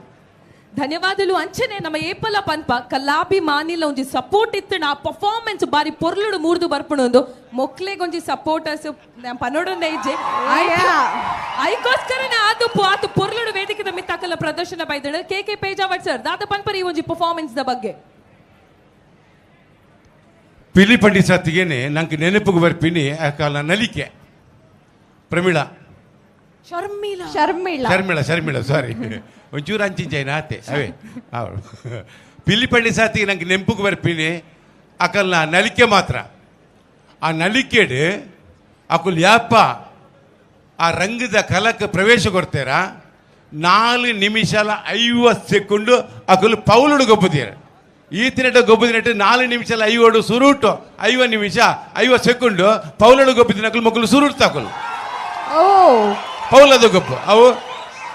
Speaker 13: ಧನ್ಯವಾದಲು. ಅಂಚನೆ ನಮ್ಮ ಏಪಲ ಪನ್ಪ ಕಲಾಭಿ ಮಾನಿಲ ಒಂಜಿ ಸಪೋರ್ಟ್ ಇತ್ತು ಆ ಪರ್ಫಾರ್ಮೆನ್ಸ್ ಬಾರಿ ಪೊರ್ಲುಡು ಮೂರ್ದು ಬರ್ಪುಣೊಂದು ಮೊಕ್ಲೆಗೊಂಜಿ ಸಪೋರ್ಟರ್ಸ್ ಪನೋಡೊಂದೇ ಇಜ್ಜೆ ಐಕೋಸ್ಕರನೇ ಆದು ಆತು ಪೊರ್ಲುಡು ವೇದಿಕೆದ ಮಿತ್ತಾಕಲ ಪ್ರದರ್ಶನ ಬೈದಳು. K K Pejawat sir ದಾದ ಪನ್ಪರ್ ಈ ಒಂಜಿ ಪರ್ಫಾರ್ಮೆನ್ಸ್ the ಬಗ್ಗೆ.
Speaker 14: ಪಿಲಿ ಪಂಡಿ ಸತ್ತಿಗೇನೆ ನಂಗೆ ನೆನಪಿಗೆ ಬರ್ಪಿನಿ ಆ ಕಾಲ ನಲಿಕೆ ಪ್ರಮೀಳಾ
Speaker 13: ಶರ್ಮಿಳಾ
Speaker 9: ಶರ್ಮಿಳಾ
Speaker 14: ಶರ್ಮಿಳಾ ಶರ್ಮಿಳಾ ಸಾರಿ ಒಂಚೂರು ಅಂಚಿಂಚೈನ ಆತೆ ಅವೇ ಅವಳು ಪಿಲಿ ಪಂಡಿ ಸಾತಿಗೆ ನಂಗೆ ನೆನಪಿಗೆ ಬರ್ಪಿನಿ ಅಕಲ್ನ ನಲಿಕೆ ಮಾತ್ರ. ಆ ನಲಿಕೆಡು ಅಕುಲ್ ಯಾಪ ಆ ರಂಗದ ಕಲಕ್ಕೆ ಪ್ರವೇಶ ಕೊಡ್ತೀರ 4 ನಿಮಿಷ 50 ಸೆಕೆಂಡು ಅಕುಲು ಪೌಲುಡು ಗೊಬ್ಬುತ್ತೀರ. ಈತಿನೆಟ ಗೊಬ್ಬದಿನೆಟ್ಟು 4 ನಿಮಿಷ 50 ಸುರುಟು 50 ನಿಮಿಷ 50 ಸೆಕೆಂಡು ಪೌಲಡು ಗೊಬ್ಬಿದಿನಕಲು ಮಕ್ಕಳು ಸುರುಟು ತಾಕಲು ಪೌಲದ ಗೊಬ್ಬು ಅವು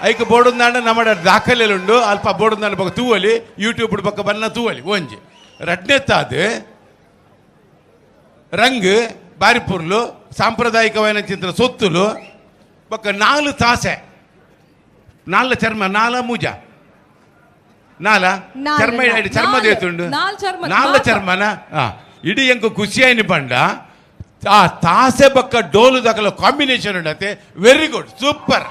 Speaker 14: ಐಕ್ ಬೋರ್ಡುಂದಾಂಡ ನಮ್ಮ ದಾಖಲೆಲುಂಡು ಅಲ್ಪ ಬೋರ್ಡುಂದಾಂಡ ಪಕ್ಕ ತೂವಲಿ ಯೂಟ್ಯೂಬ್ ಪಕ್ಕ ಬನ್ನ ತೂವಲಿ ಒಂಜಿ ರಡ್ನೆತ್ತಾದ ರಂಗ್ ಬಾರಿಪುರ್ಲು ಸಾಂಪ್ರದಾಯಿಕವಾದ ಚಿತ್ರ ಸೊತ್ತುಲು ಬೊಕ್ಕ 4 ತಾಸೆ 4 ಚರ್ಮ 4 ಮೂಜ ನಾಲ ಚರ್ಮ ಚರ್ಮ ದೇತುಂಡು ನಾಲ ಚರ್ಮನ ಇಡೀ ಎಂಕು ಖುಷಿಯಾಯಿನ ಪಂಡ ಆ ತಾಸೆ ಬಕ್ಕ ಡೋಲು ದಕಲ ಕಾಂಬಿನೇಷನ್ ಉಂಡತೆ very good super.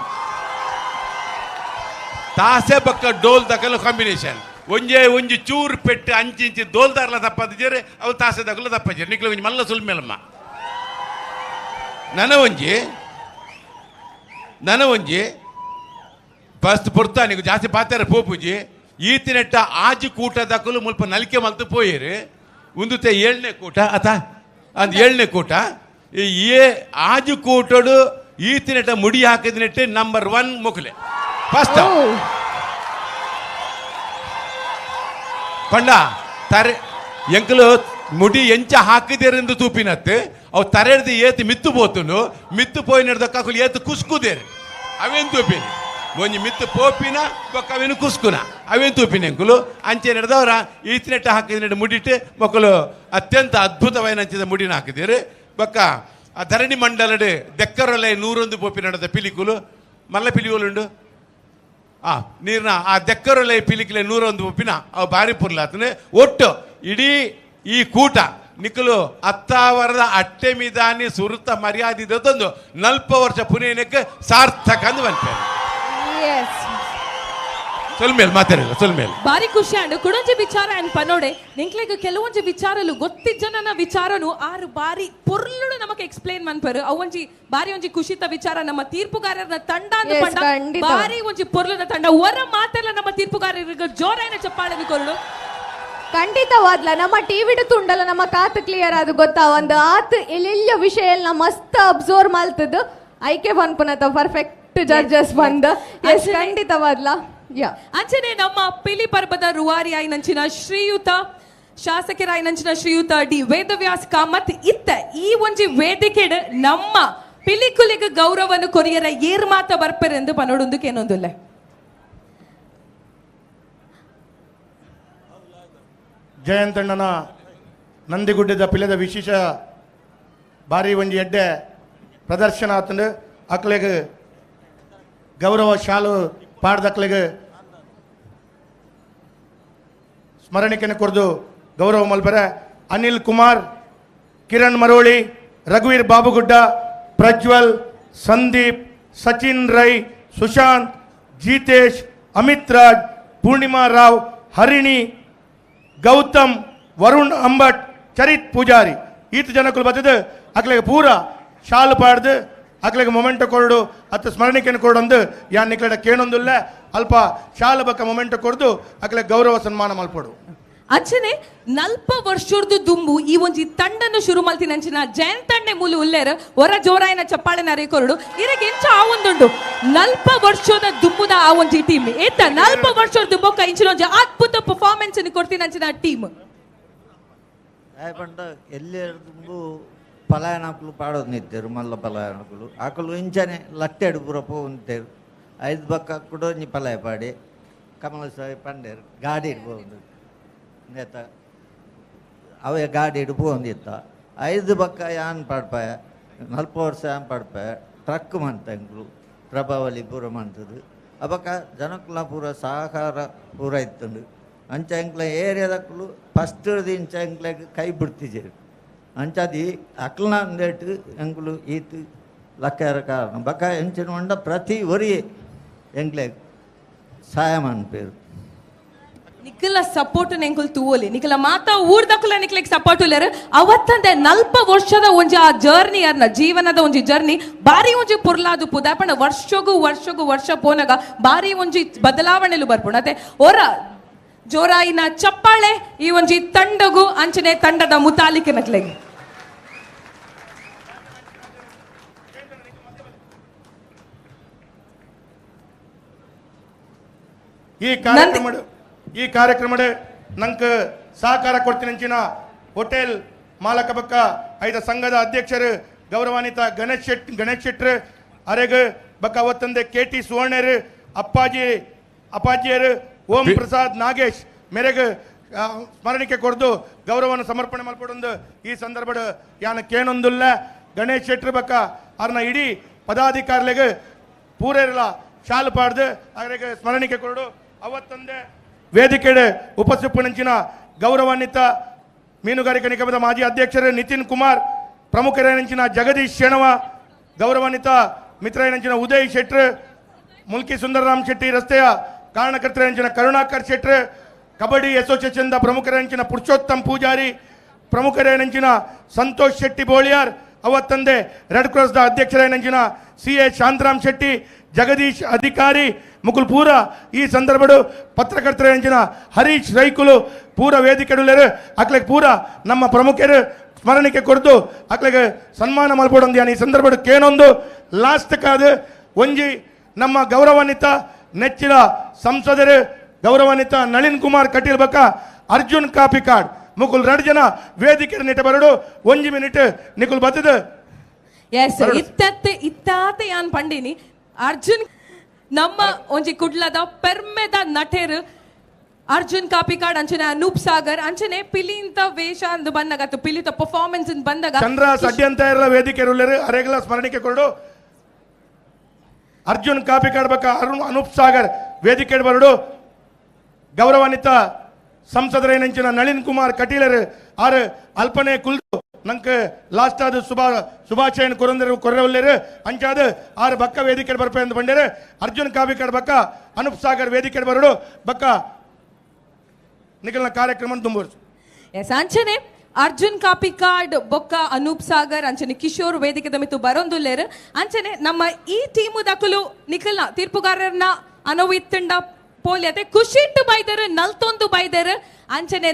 Speaker 14: ತಾಸೆ ಬಕ್ಕ ಡೋಲ್ ದಕಲ ಕಾಂಬಿನೇಷನ್ ಒಂಜೇ ಒಂಜಿ ಚೂರು ಪೆಟ್ಟು ಅಂಚಿಂಚಿ ದೋಲ್ದಾರ್ಲ ತಪ್ಪದಿಜೇರೆ ಅವು ತಾಸೆ ದಕಲ ತಪ್ಪಜೇರು ನಿಕ್ಲ ಒಂಜಿ ಮಲ್ಲ ಸುಲ್ಮೇಲಮ್ಮ. ನನ ಒಂಜಿ ಫಸ್ಟ್ ಪೊರ್ತಾ ನೀವು ಜಾಸ್ತಿ ಪಾತಾರೆ ಪೋಪುಜಿ ಈತಿನೆಟ್ಟ ಆಜಿ ಕೂಟ ದಕಲು ಮುಲ್ಪ ನಲಿಕೆ ಮಲ್ತು ಪೋಯಿರು ಉಂದುತೆ 7ನೇ ಕೂಟ ಅತ ಅದು 7ನೇ ಕೂಟ ಏ ಆಜಿ ಕೂಟಡು ಈತಿನೆಟ್ಟ ಮುಡಿ ಹಾಕಿದಿನೆಟ್ಟೆ ನಂಬರ್ 1 ಮುಕ್ಲೆ ಫಸ್ಟ್ ಪಂಡ ತರೆ ಎಂಕಲು ಮುಡಿ ಎಂಚ ಹಾಕಿದೇರೆಂದು ತೂಪಿನತ್ತೆ ಅವು ತರೆಡ್ದು ಏತು ಮಿತ್ತು ಪೋತುಂಡು ಮಿತ್ತು ಪೋಯಿನಡ್ದಕ್ಕ ಏತು ಕುಸ್ಕುದೇರು ಅವೇನು ತೂಪಿನಿ ಒಂಜಿ ಮಿತ್ತು ಪೋಪಿನ ಬೊಕ್ಕ ಅವೇನು ಕುಸ್ಕುನ ಅವೇನು ತೂಪಿನ ಎಂಕುಲು ಅಂಚೆ ನಡೆದವರ ಈತಿನೆಟ್ಟ ಹಾಕಿದ ಮುಡಿಟ್ಟು ಮಕ್ಕಳು ಅತ್ಯಂತ ಅದ್ಭುತವಾದ ಅಂಚಿದ ಮುಡಿನ ಹಾಕಿದ್ದೀರಿ. ಬೊಕ್ಕ ಆ ಧರಣಿ ಮಂಡಲಡು ದೆಕ್ಕರೊಲೆ 101 ಪೋಪಿ ನಡೆದ ಪಿಲಿಕುಲು ಮಲ್ಲ ಪಿಲಿಯುಲುಂಡು ಆ ನೀರಿನ ಆ ದೆಕ್ಕರೊಲೆ ಪಿಲಿಕುಲೆ 101 ಪೋಪಿನ ಅವು ಬಾರಿ ಪುರ್ಲಾತನೆ. ಒಟ್ಟು ಇಡೀ ಈ ಕೂಟ ನಿಕ್ಕಲು ಅತ್ತಾವರದ ಅಟ್ಟೆ ಮಿದಾನಿ ಸುರುತ ಮರ್ಯಾದೆ ತಂದು 40 ವರ್ಷ ಪುನೇನಕ್ಕೆ ಸಾರ್ಥಕ ಅಂದು ಬಂತೇನೆ. ಸೊಲ್ಮೇಲ್ ಮಾತಾಡಿಲ್ಲ ಸೊಲ್ಮೇಲ್
Speaker 13: ಬಾರಿ ಖುಷಿ ಅಂಡ್ ಕುಡೊಂಜಿ ವಿಚಾರ ಅಂಡ್ ಪನೋಡೆ ನಿಂಕ್ಲೆಗ್ ಕೆಲವೊಂಜಿ ವಿಚಾರಲು ಗೊತ್ತಿಜ್ಜನನ ವಿಚಾರನು ಆರು ಬಾರಿ ಪೊರ್ಲುಡು ನಮಕ್ ಎಕ್ಸ್ಪ್ಲೇನ್ ಮನ್ಪರು ಅವೊಂಜಿ ಬಾರಿ ಒಂಜಿ ಖುಷಿತ ವಿಚಾರ ನಮ್ಮ ತೀರ್ಪುಗಾರರ ತಂಡ ಅಂದ್
Speaker 9: Yes,
Speaker 13: ಪಂಡ
Speaker 9: ಖಂಡಿತ.
Speaker 13: ಬಾರಿ ಒಂಜಿ ಪೊರ್ಲುದ ತಂಡ ಒರ ಮಾತೆಲ್ಲ ನಮ್ಮ ತೀರ್ಪುಗಾರರಿಗೆ ಜೋರಾಯಿನ ಚಪ್ಪಾಳೆನು ಕೊರಡು.
Speaker 9: ಖಂಡಿತವಾದ್ಲ ನಮ್ಮ ಟಿವಿಡು ತುಂಡಲ ನಮ್ಮ ಕಾತು ಕ್ಲಿಯರ್ ಅದು ಗೊತ್ತಾ ಒಂದು ಆತ್ ಎಲ್ಲೆಲ್ಲ ವಿಷಯ ಎಲ್ಲ ಮಸ್ತ್ ಅಬ್ಸರ್ವ್ ಮಲ್ತದ್ದು ಐಕೆ ಪನ್ಪುನತ ಪರ್ಫೆಕ್ಟ್ ಜಡ್ಜಸ್ ಬಂದ. ಎಸ್ ಖಂಡಿತವಾದ್ಲ. ಯಾ
Speaker 13: ಅಂಚನೆ ನಮ್ಮ ಪಿಲಿ ಪರ್ಬದ ರೂವಾರಿ ಆಯ್ನಂಚಿನ ಶ್ರೀಯುತ ಶಾಸಕರಾಯ್ನಂಚಿನ ಶ್ರೀಯುತ ಡಿ ವೇದವ್ಯಾಸ್ ಕಾಮತ್ ಇತ್ತ ಈ ಒಂಜಿ ವೇದಿಕೆಡ್ ನಮ್ಮ ಪಿಲಿಕುಲಿಗೆ ಗೌರವನು ಕೊರಿಯರ ಏರ್ ಮಾತ ಬರ್ಪೆರೆಂದು ಪನೋಡೊಂದು ಕೇನೊಂದುಲ್ಲೆ.
Speaker 3: ಜಯಂತಣ್ಣನ ನಂದಿಗುಡ್ಡದ ಪಿಲೆದ ವಿಶೇಷ ಬಾರಿ ಒಂಜಿ ಎಡ್ಡೆ ಪ್ರದರ್ಶನ ಆತಂಡು ಅಕ್ಲೆಗ್ ಗೌರವ ಶಾಲು ಪಾಡ್ದಕ್ಲೆಗ್ ಸ್ಮರಣಿಕೆನ ಕೊರ್ದು ಗೌರವ ಮಲ್ಪರೆ ಅನಿಲ್ ಕುಮಾರ್, ಕಿರಣ್ ಮರೋಳಿ, ರಘುವೀರ್ ಬಾಬುಗುಡ್ಡ, ಪ್ರಜ್ವಲ್, ಸಂದೀಪ್, ಸಚಿನ್ ರೈ, ಸುಶಾಂತ್, ಜೀತೇಶ್, ಅಮಿತ್ ರಾಜ್, ಪೂರ್ಣಿಮಾ ರಾವ್, ಹರಿಣಿ, ಗೌತಮ್, ವರುಣ್ ಅಂಬಟ್, ಚರಿತ್ ಪೂಜಾರಿ ಈತ ಜನಕ್ಕಲು ಬತ್ತದು ಅಕ್ಲೆಗ್ ಪೂರ ಶಾಲು ಪಾಡ್ದು ಅಕ್ಲೆಗ್ ಮೊಮೆಂಟೊ ಕೊರಡು ಅತ್ತ ಸ್ಮರಣಿಕೆಯನ್ನು ಕೊಡೊಂದು ಯಾನ್ ನಿಕ್ಲೆಡ ಕೇಣೊಂದುಲ್ಲ ಅಲ್ಪ ಶಾಲು ಬಕ್ಕ ಮೊಮೆಂಟೊ ಕೊಡ್ದು ಅಕ್ಲೆಗ್ ಗೌರವ ಸನ್ಮಾನ ಮಲ್ಪೊಡು.
Speaker 13: ಅಂಚನೆ ನಲ್ಪ ವರ್ಷರ್ದು ದುಂಬು ಈ ಒಂಜಿ ತಂಡನ್ನು ಶುರು ಮಲ್ತಿನ ಅಂಚಿನ ಜಯಂತಣ್ಣೆ ಮೂಲು ಉಲ್ಲೇರು ಹೊರ ಜೋರಾಯಿನ ಚಪ್ಪಾಳೆ ನರೆ ಕೊರಡು ಇರಗೆ ಎಂಚ ಆ ಒಂದುಂಡು ನಲ್ಪ ವರ್ಷದ ದುಂಬುದ ಆ ಒಂಜಿ ಟೀಮ್ ಏತ ನಲ್ಪ ವರ್ಷದ ದುಂಬೊಕ್ಕ ಇಂಚಿನ ಒಂಜಿ ಅದ್ಭುತ ಪರ್ಫಾರ್ಮೆನ್ಸ್ ಅನ್ನು ಕೊಡ್ತಿನ ಅಂಚಿನ ಟೀಮ್.
Speaker 12: ಪಂಡ ಎಲ್ಲೆರ್ದುಂಬು ಪಲಾಯನಕುಲು ಪಾಡೋದು ನಿತ್ತೇರು ಮಲ್ಲ ಪಲಾಯನಕುಲು ಆಕುಲು ಇಂಚನೆ ಲಟ್ಟೆಡು ಪೂರ ಪೋವಂತೇರು ಐದು ಬಕ್ಕ ಕೂಡ ಒಂಜಿ ಪಲಾಯ ಪಾಡಿ ಕಮಲ ಸಾಹೇಬ್ ಪಂಡೇರು ಗಾಡಿ ಇಡ್ಬೋದು ನೇತ ಅವೇ ಗಾಡಿ ಇಡು ಪೋಂದಿತ್ತ ಐದು ಬಕ್ಕ ಯಾನ್ ಪಾಡ್ಪಾಯ ನಲ್ಪ ವರ್ಷ ಯಾನ್ ಪಾಡ್ಪಾಯ ಟ್ರಕ್ ಮಂತಂಗ್ಲು ಪ್ರಭಾವಳಿ ಪೂರ ಮಂತದು ಅಬಕ ಜನಕುಲ ಪೂರ ಸಹಕಾರ ಪೂರ ಇತ್ತುಂಡು ಅಂಚ ಎಂಕ್ಲ ಏರಿಯಾದಕ್ಕಲು ಫಸ್ಟ್ ಇಂಚ ಎಂಕ್ಲೆಗ್ ಕೈ ಬಿಡ್ತಿಜೇರು ಅಂಚಾದಿ ಅಕ್ಲನ ಅಂದೇಟ್ ಎಂಕುಲು ಈತ್ ಲಕ್ಕಾರ ಕಾರಣ ಬಕ ಎಂಚಿನ ಉಂಡ ಪ್ರತಿ ಒರಿ ಎಂಕ್ಲೆಗ್ ಸಹಾಯ ಮನ್ಪೇರು.
Speaker 13: ನಿಖಲ ಸಪೋರ್ಟ್ ಎಂಕುಲ್ ತೂವೊಲಿ ನಿಖಲ ಮಾತಾ ಊರ್ದಕುಲ ನಿಕ್ಲೆಗ್ ಸಪೋರ್ಟ್ ಉಲ್ಲೇರು ಅವತ್ತಂದೆ ನಲ್ಪ ವರ್ಷದ ಒಂಜಿ ಆ ಜರ್ನಿ ಅರ್ನ ಜೀವನದ ಒಂಜಿ ಜರ್ನಿ ಬಾರಿ ಒಂಜಿ ಪೊರ್ಲಾದು ಪುದಾಪಣ ವರ್ಷಗೂ ವರ್ಷಗೂ ವರ್ಷ ಪೋನಗ ಬಾರಿ ಒಂಜಿ ಬದಲಾವಣೆಲು ಬರ್ಪುಂಡು ಅತೆ ಒರ ಜೋರಾಯಿನ ಚಪ್ಪಾಳೆ ಈ ಒಂಜಿ ತಂಡಗು ಅಂಚನೆ ತಂಡದ ಮುತಾಲಿಕೆ ನಕ್ಲೆಗ್.
Speaker 3: ಈ ಕಾರ್ಯಕ್ರಮ ನಂಗೆ ಸಹಕಾರ ಕೊಡ್ತಿನಂಚಿನ ಹೋಟೆಲ್ ಮಾಲಕ ಬಕ್ಕ ಐದ ಸಂಘದ ಅಧ್ಯಕ್ಷರು ಗೌರವಾನ್ವಿತ ಗಣೇಶ್ ಶೆಟ್ರು ಅರೆಗ್ ಬಕ್ಕ ಅವತ್ತಂದೆ ಕೆ ಟಿ ಸುವರ್ಣರು ಅಪ್ಪಾಜಿಯರು ಓಂ ಪ್ರಸಾದ್ ನಾಗೇಶ್ ಮೇರೆಗ್ ಸ್ಮರಣಿಕೆ ಕೊಡ್ದು ಗೌರವವನ್ನು ಸಮರ್ಪಣೆ ಮಲ್ಪಡೊಂದು ಈ ಸಂದರ್ಭದ ಯಾನ ಕೇನೊಂದುಲ್ಲ ಗಣೇಶ್ ಶೆಟ್ರು ಬಕ್ಕ ಅರ್ನ ಇಡೀ ಪದಾಧಿಕಾರಿಗಳಿಗೆ ಪೂರೇರಲ ಶಾಲು ಪಾಡ್ದು ಅವರಿಗೆ ಸ್ಮರಣಿಕೆ ಕೊರಡು. ಅವತ್ತಂದೆ ವೇದಿಕೆಡೆ ಉಪಸ್ಥಿಪನಂಚಿನ ಗೌರವಾನ್ವಿತ ಮೀನುಗಾರಿಕಾ ನಿಗಮದ ಮಾಜಿ ಅಧ್ಯಕ್ಷರು ನಿತಿನ್ ಕುಮಾರ್, ಪ್ರಮುಖರೇನಂಚಿನ ಜಗದೀಶ್ ಶೆಣವ, ಗೌರವಾನ್ವಿತ ಮಿತ್ರರೇನಂಚಿನ ಉದಯ್ ಶೆಟ್ರು, ಮುಲ್ಕಿ ಸುಂದರರಾಮ್ ಶೆಟ್ಟಿ ರಸ್ತೆಯ ಕಾರಣಕರ್ತರೇನಂಚಿನ ಕರುಣಾಕರ್ ಶೆಟ್ರು, ಕಬಡ್ಡಿ ಅಸೋಸಿಯೇಷನ್ದ ಪ್ರಮುಖರೇನಂಚಿನ ಪುರುಷೋತ್ತಮ್ ಪೂಜಾರಿ, ಪ್ರಮುಖರೇನಂಚಿನ ಸಂತೋಷ್ ಶೆಟ್ಟಿ ಬೋಳಿಯಾರ್, ಅವತ್ತಂದೆ ರೆಡ್ ಕ್ರಾಸ್ದ ಅಧ್ಯಕ್ಷರೇನಂಚಿನ ಸಿ ಎ ಶಾಂತರಾಮ್ ಶೆಟ್ಟಿ, ಜಗದೀಶ್ ಅಧಿಕಾರಿ ಮುಕುಲ್ ಪೂರ ಈ ಸಂದರ್ಭಡು ಪತ್ರಕರ್ತರೇನಂಚಿನ ಹರೀಶ್ ರೈಕುಲು ಪೂರ ವೇದಿಕೆಡುಲ್ಲೇರು ಅಕ್ಲೆಗ್ ಪೂರ ನಮ್ಮ ಪ್ರಮುಖರು ಸ್ಮರಣಿಕೆ ಕೊಡ್ದು ಅಕ್ಲೆಗ್ ಸನ್ಮಾನ ಮಲ್ಪೊಡೊಂದು ಈ ಸಂದರ್ಭಡು ಕೇನೊಂದು ಲಾಸ್ಟ್ ಕಾದು ಒಂಜಿ ನಮ್ಮ ಗೌರವಾನ್ವಿತ ನೆಚ್ಚಿನ ಸಂಸದರು ಗೌರವಾನ್ವಿತ ನಳಿನ್ ಕುಮಾರ್ ಕಟೀಲ್ ಬಕ್ಕ ಅರ್ಜುನ್ ಕಾಪಿಕಾಡ್ ಮುಕುಲ್ ಎರಡು ಜನ ವೇದಿಕೆ ನಿಟ ಬರಡು ಒಂಜಿ ಮಿನಿಟ್ ನಿಕುಲ್ ಬತ್ತದ.
Speaker 13: ಎಸ್ ಇತ್ತತ್ತೆ ಇತ್ತಾತೆ ಯಾನ್ ಪಂಡಿನಿ ಅರ್ಜುನ್ ನಮ್ಮ ಒಂಜಿ ಕುಡ್ಲದ ಪೆರ್ಮೆದ ನಟೇರು ಅರ್ಜುನ್ ಕಾಪಿಕಾಡ್ ಅಂಚನೆ ಅನೂಪ್ ಸಾಗರ್ ಅಂಚನೆ ಪಿಲಿಂತ ವೇಷ ಅಂದು ಬಂದಾಗ ಅಥವಾ ಪಿಲಿತ ಪರ್ಫಾರ್ಮೆನ್ಸ್ ಅಂತ ಬಂದಾಗ
Speaker 3: ಚಂದ್ರ ಸಡ್ಯಂತ ಇರಲ ವೇದಿಕೆ ಅರೆಗಲ ಸ್ಮರಣಿಕೆ ಕೊರಡು ಅರ್ಜುನ್ ಕಾಪಿಕಾಡ್ ಬಕ್ಕ ಅರುಣ್ ಅನೂಪ್ ಸಾಗರ್ ವೇದಿಕೆ ಬರಡು ಗೌರವಾನ್ವಿತ ಸಂಸದರೇನಂಚಿನ ನಳಿನ್ ಕುಮಾರ್ ಕಟೀಲರು ಆರು ಅಲ್ಪನೆ ಕುಲ್ದು ನಂಗೆ ಲಾಸ್ಟ್ ಆದ ಶುಭಾಶಯನ ಕೊರಂದರು ಕೊರ್ರವಲ್ಲೇರು ಅಂಚಾದ ಆರು ಬಕ್ಕ ವೇದಿಕೆ ಬರ್ಪೆ ಅಂತ ಬಂಡೇರು ಅರ್ಜುನ್ ಕಾಪಿಕಾಡ್ ಬಕ್ಕ ಅನೂಪ್ ಸಾಗರ್ ವೇದಿಕೆ ಬರಡು ಬಕ್ಕ ನಿಖಲ್ನ ಕಾರ್ಯಕ್ರಮ ತುಂಬುವರು.
Speaker 13: ಎಸ್ ಅಂಚನೆ ಅರ್ಜುನ್ ಕಾಪಿಕಾಡ್ ಬೊಕ್ಕ ಅನೂಪ್ ಸಾಗರ್ ಅಂಚನೆ ಕಿಶೋರ್ ವೇದಿಕೆದ ಮಿತ್ತು ಬರೊಂದುಲ್ಲೇರು ಅಂಚನೆ ನಮ್ಮ ಈ ಟೀಮು ದಕಲು ನಿಖಲ್ನ ತೀರ್ಪುಗಾರರನ್ನ ಅನವಿತ್ತಂಡ ಪೋಲಿಯತೆ ಖುಷಿಟ್ಟು ಬೈದರು ನಲ್ತೊಂದು ಬೈದರು ಅಂಚನೆ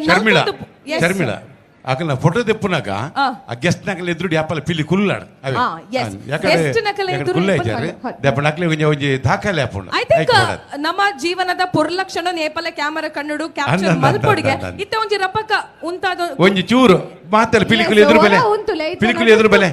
Speaker 14: ಶರ್ಮಿಳಾ ಅಕಲ್ನ ಫೋಟೋ ತೆಪ್ಪುನಾಗ ಆ ಗೆಸ್ಟ್ ನಕಲ್ ಎದುರು ಯಾಪಲ ಪಿಲಿ ಕುಲ್ಲಾಡ್ ದಾಖಲೆ
Speaker 13: I think ನಮ್ಮ ಜೀವನದ ಪೊರ್ಲಕ್ಷಣ ನೇಪಲ ಕ್ಯಾಮರಾ ಕಣ್ಣುಡು ಕ್ಯಾಪ್ಚರ್ ಮಲ್ಪೊಡಿಗೆ ಇತ್ತ ಒಂಜಿ ರಪಕ ಉಂತಾದ
Speaker 14: ಒಂಜಿ ಚೂರು ಮಾತಲ್ಲ ಪಿಲಿಕುಲು ಎದುರು ಬೆಲೆ ಪಿಲಿಕುಲು ಎದುರು ಬೆಲೆ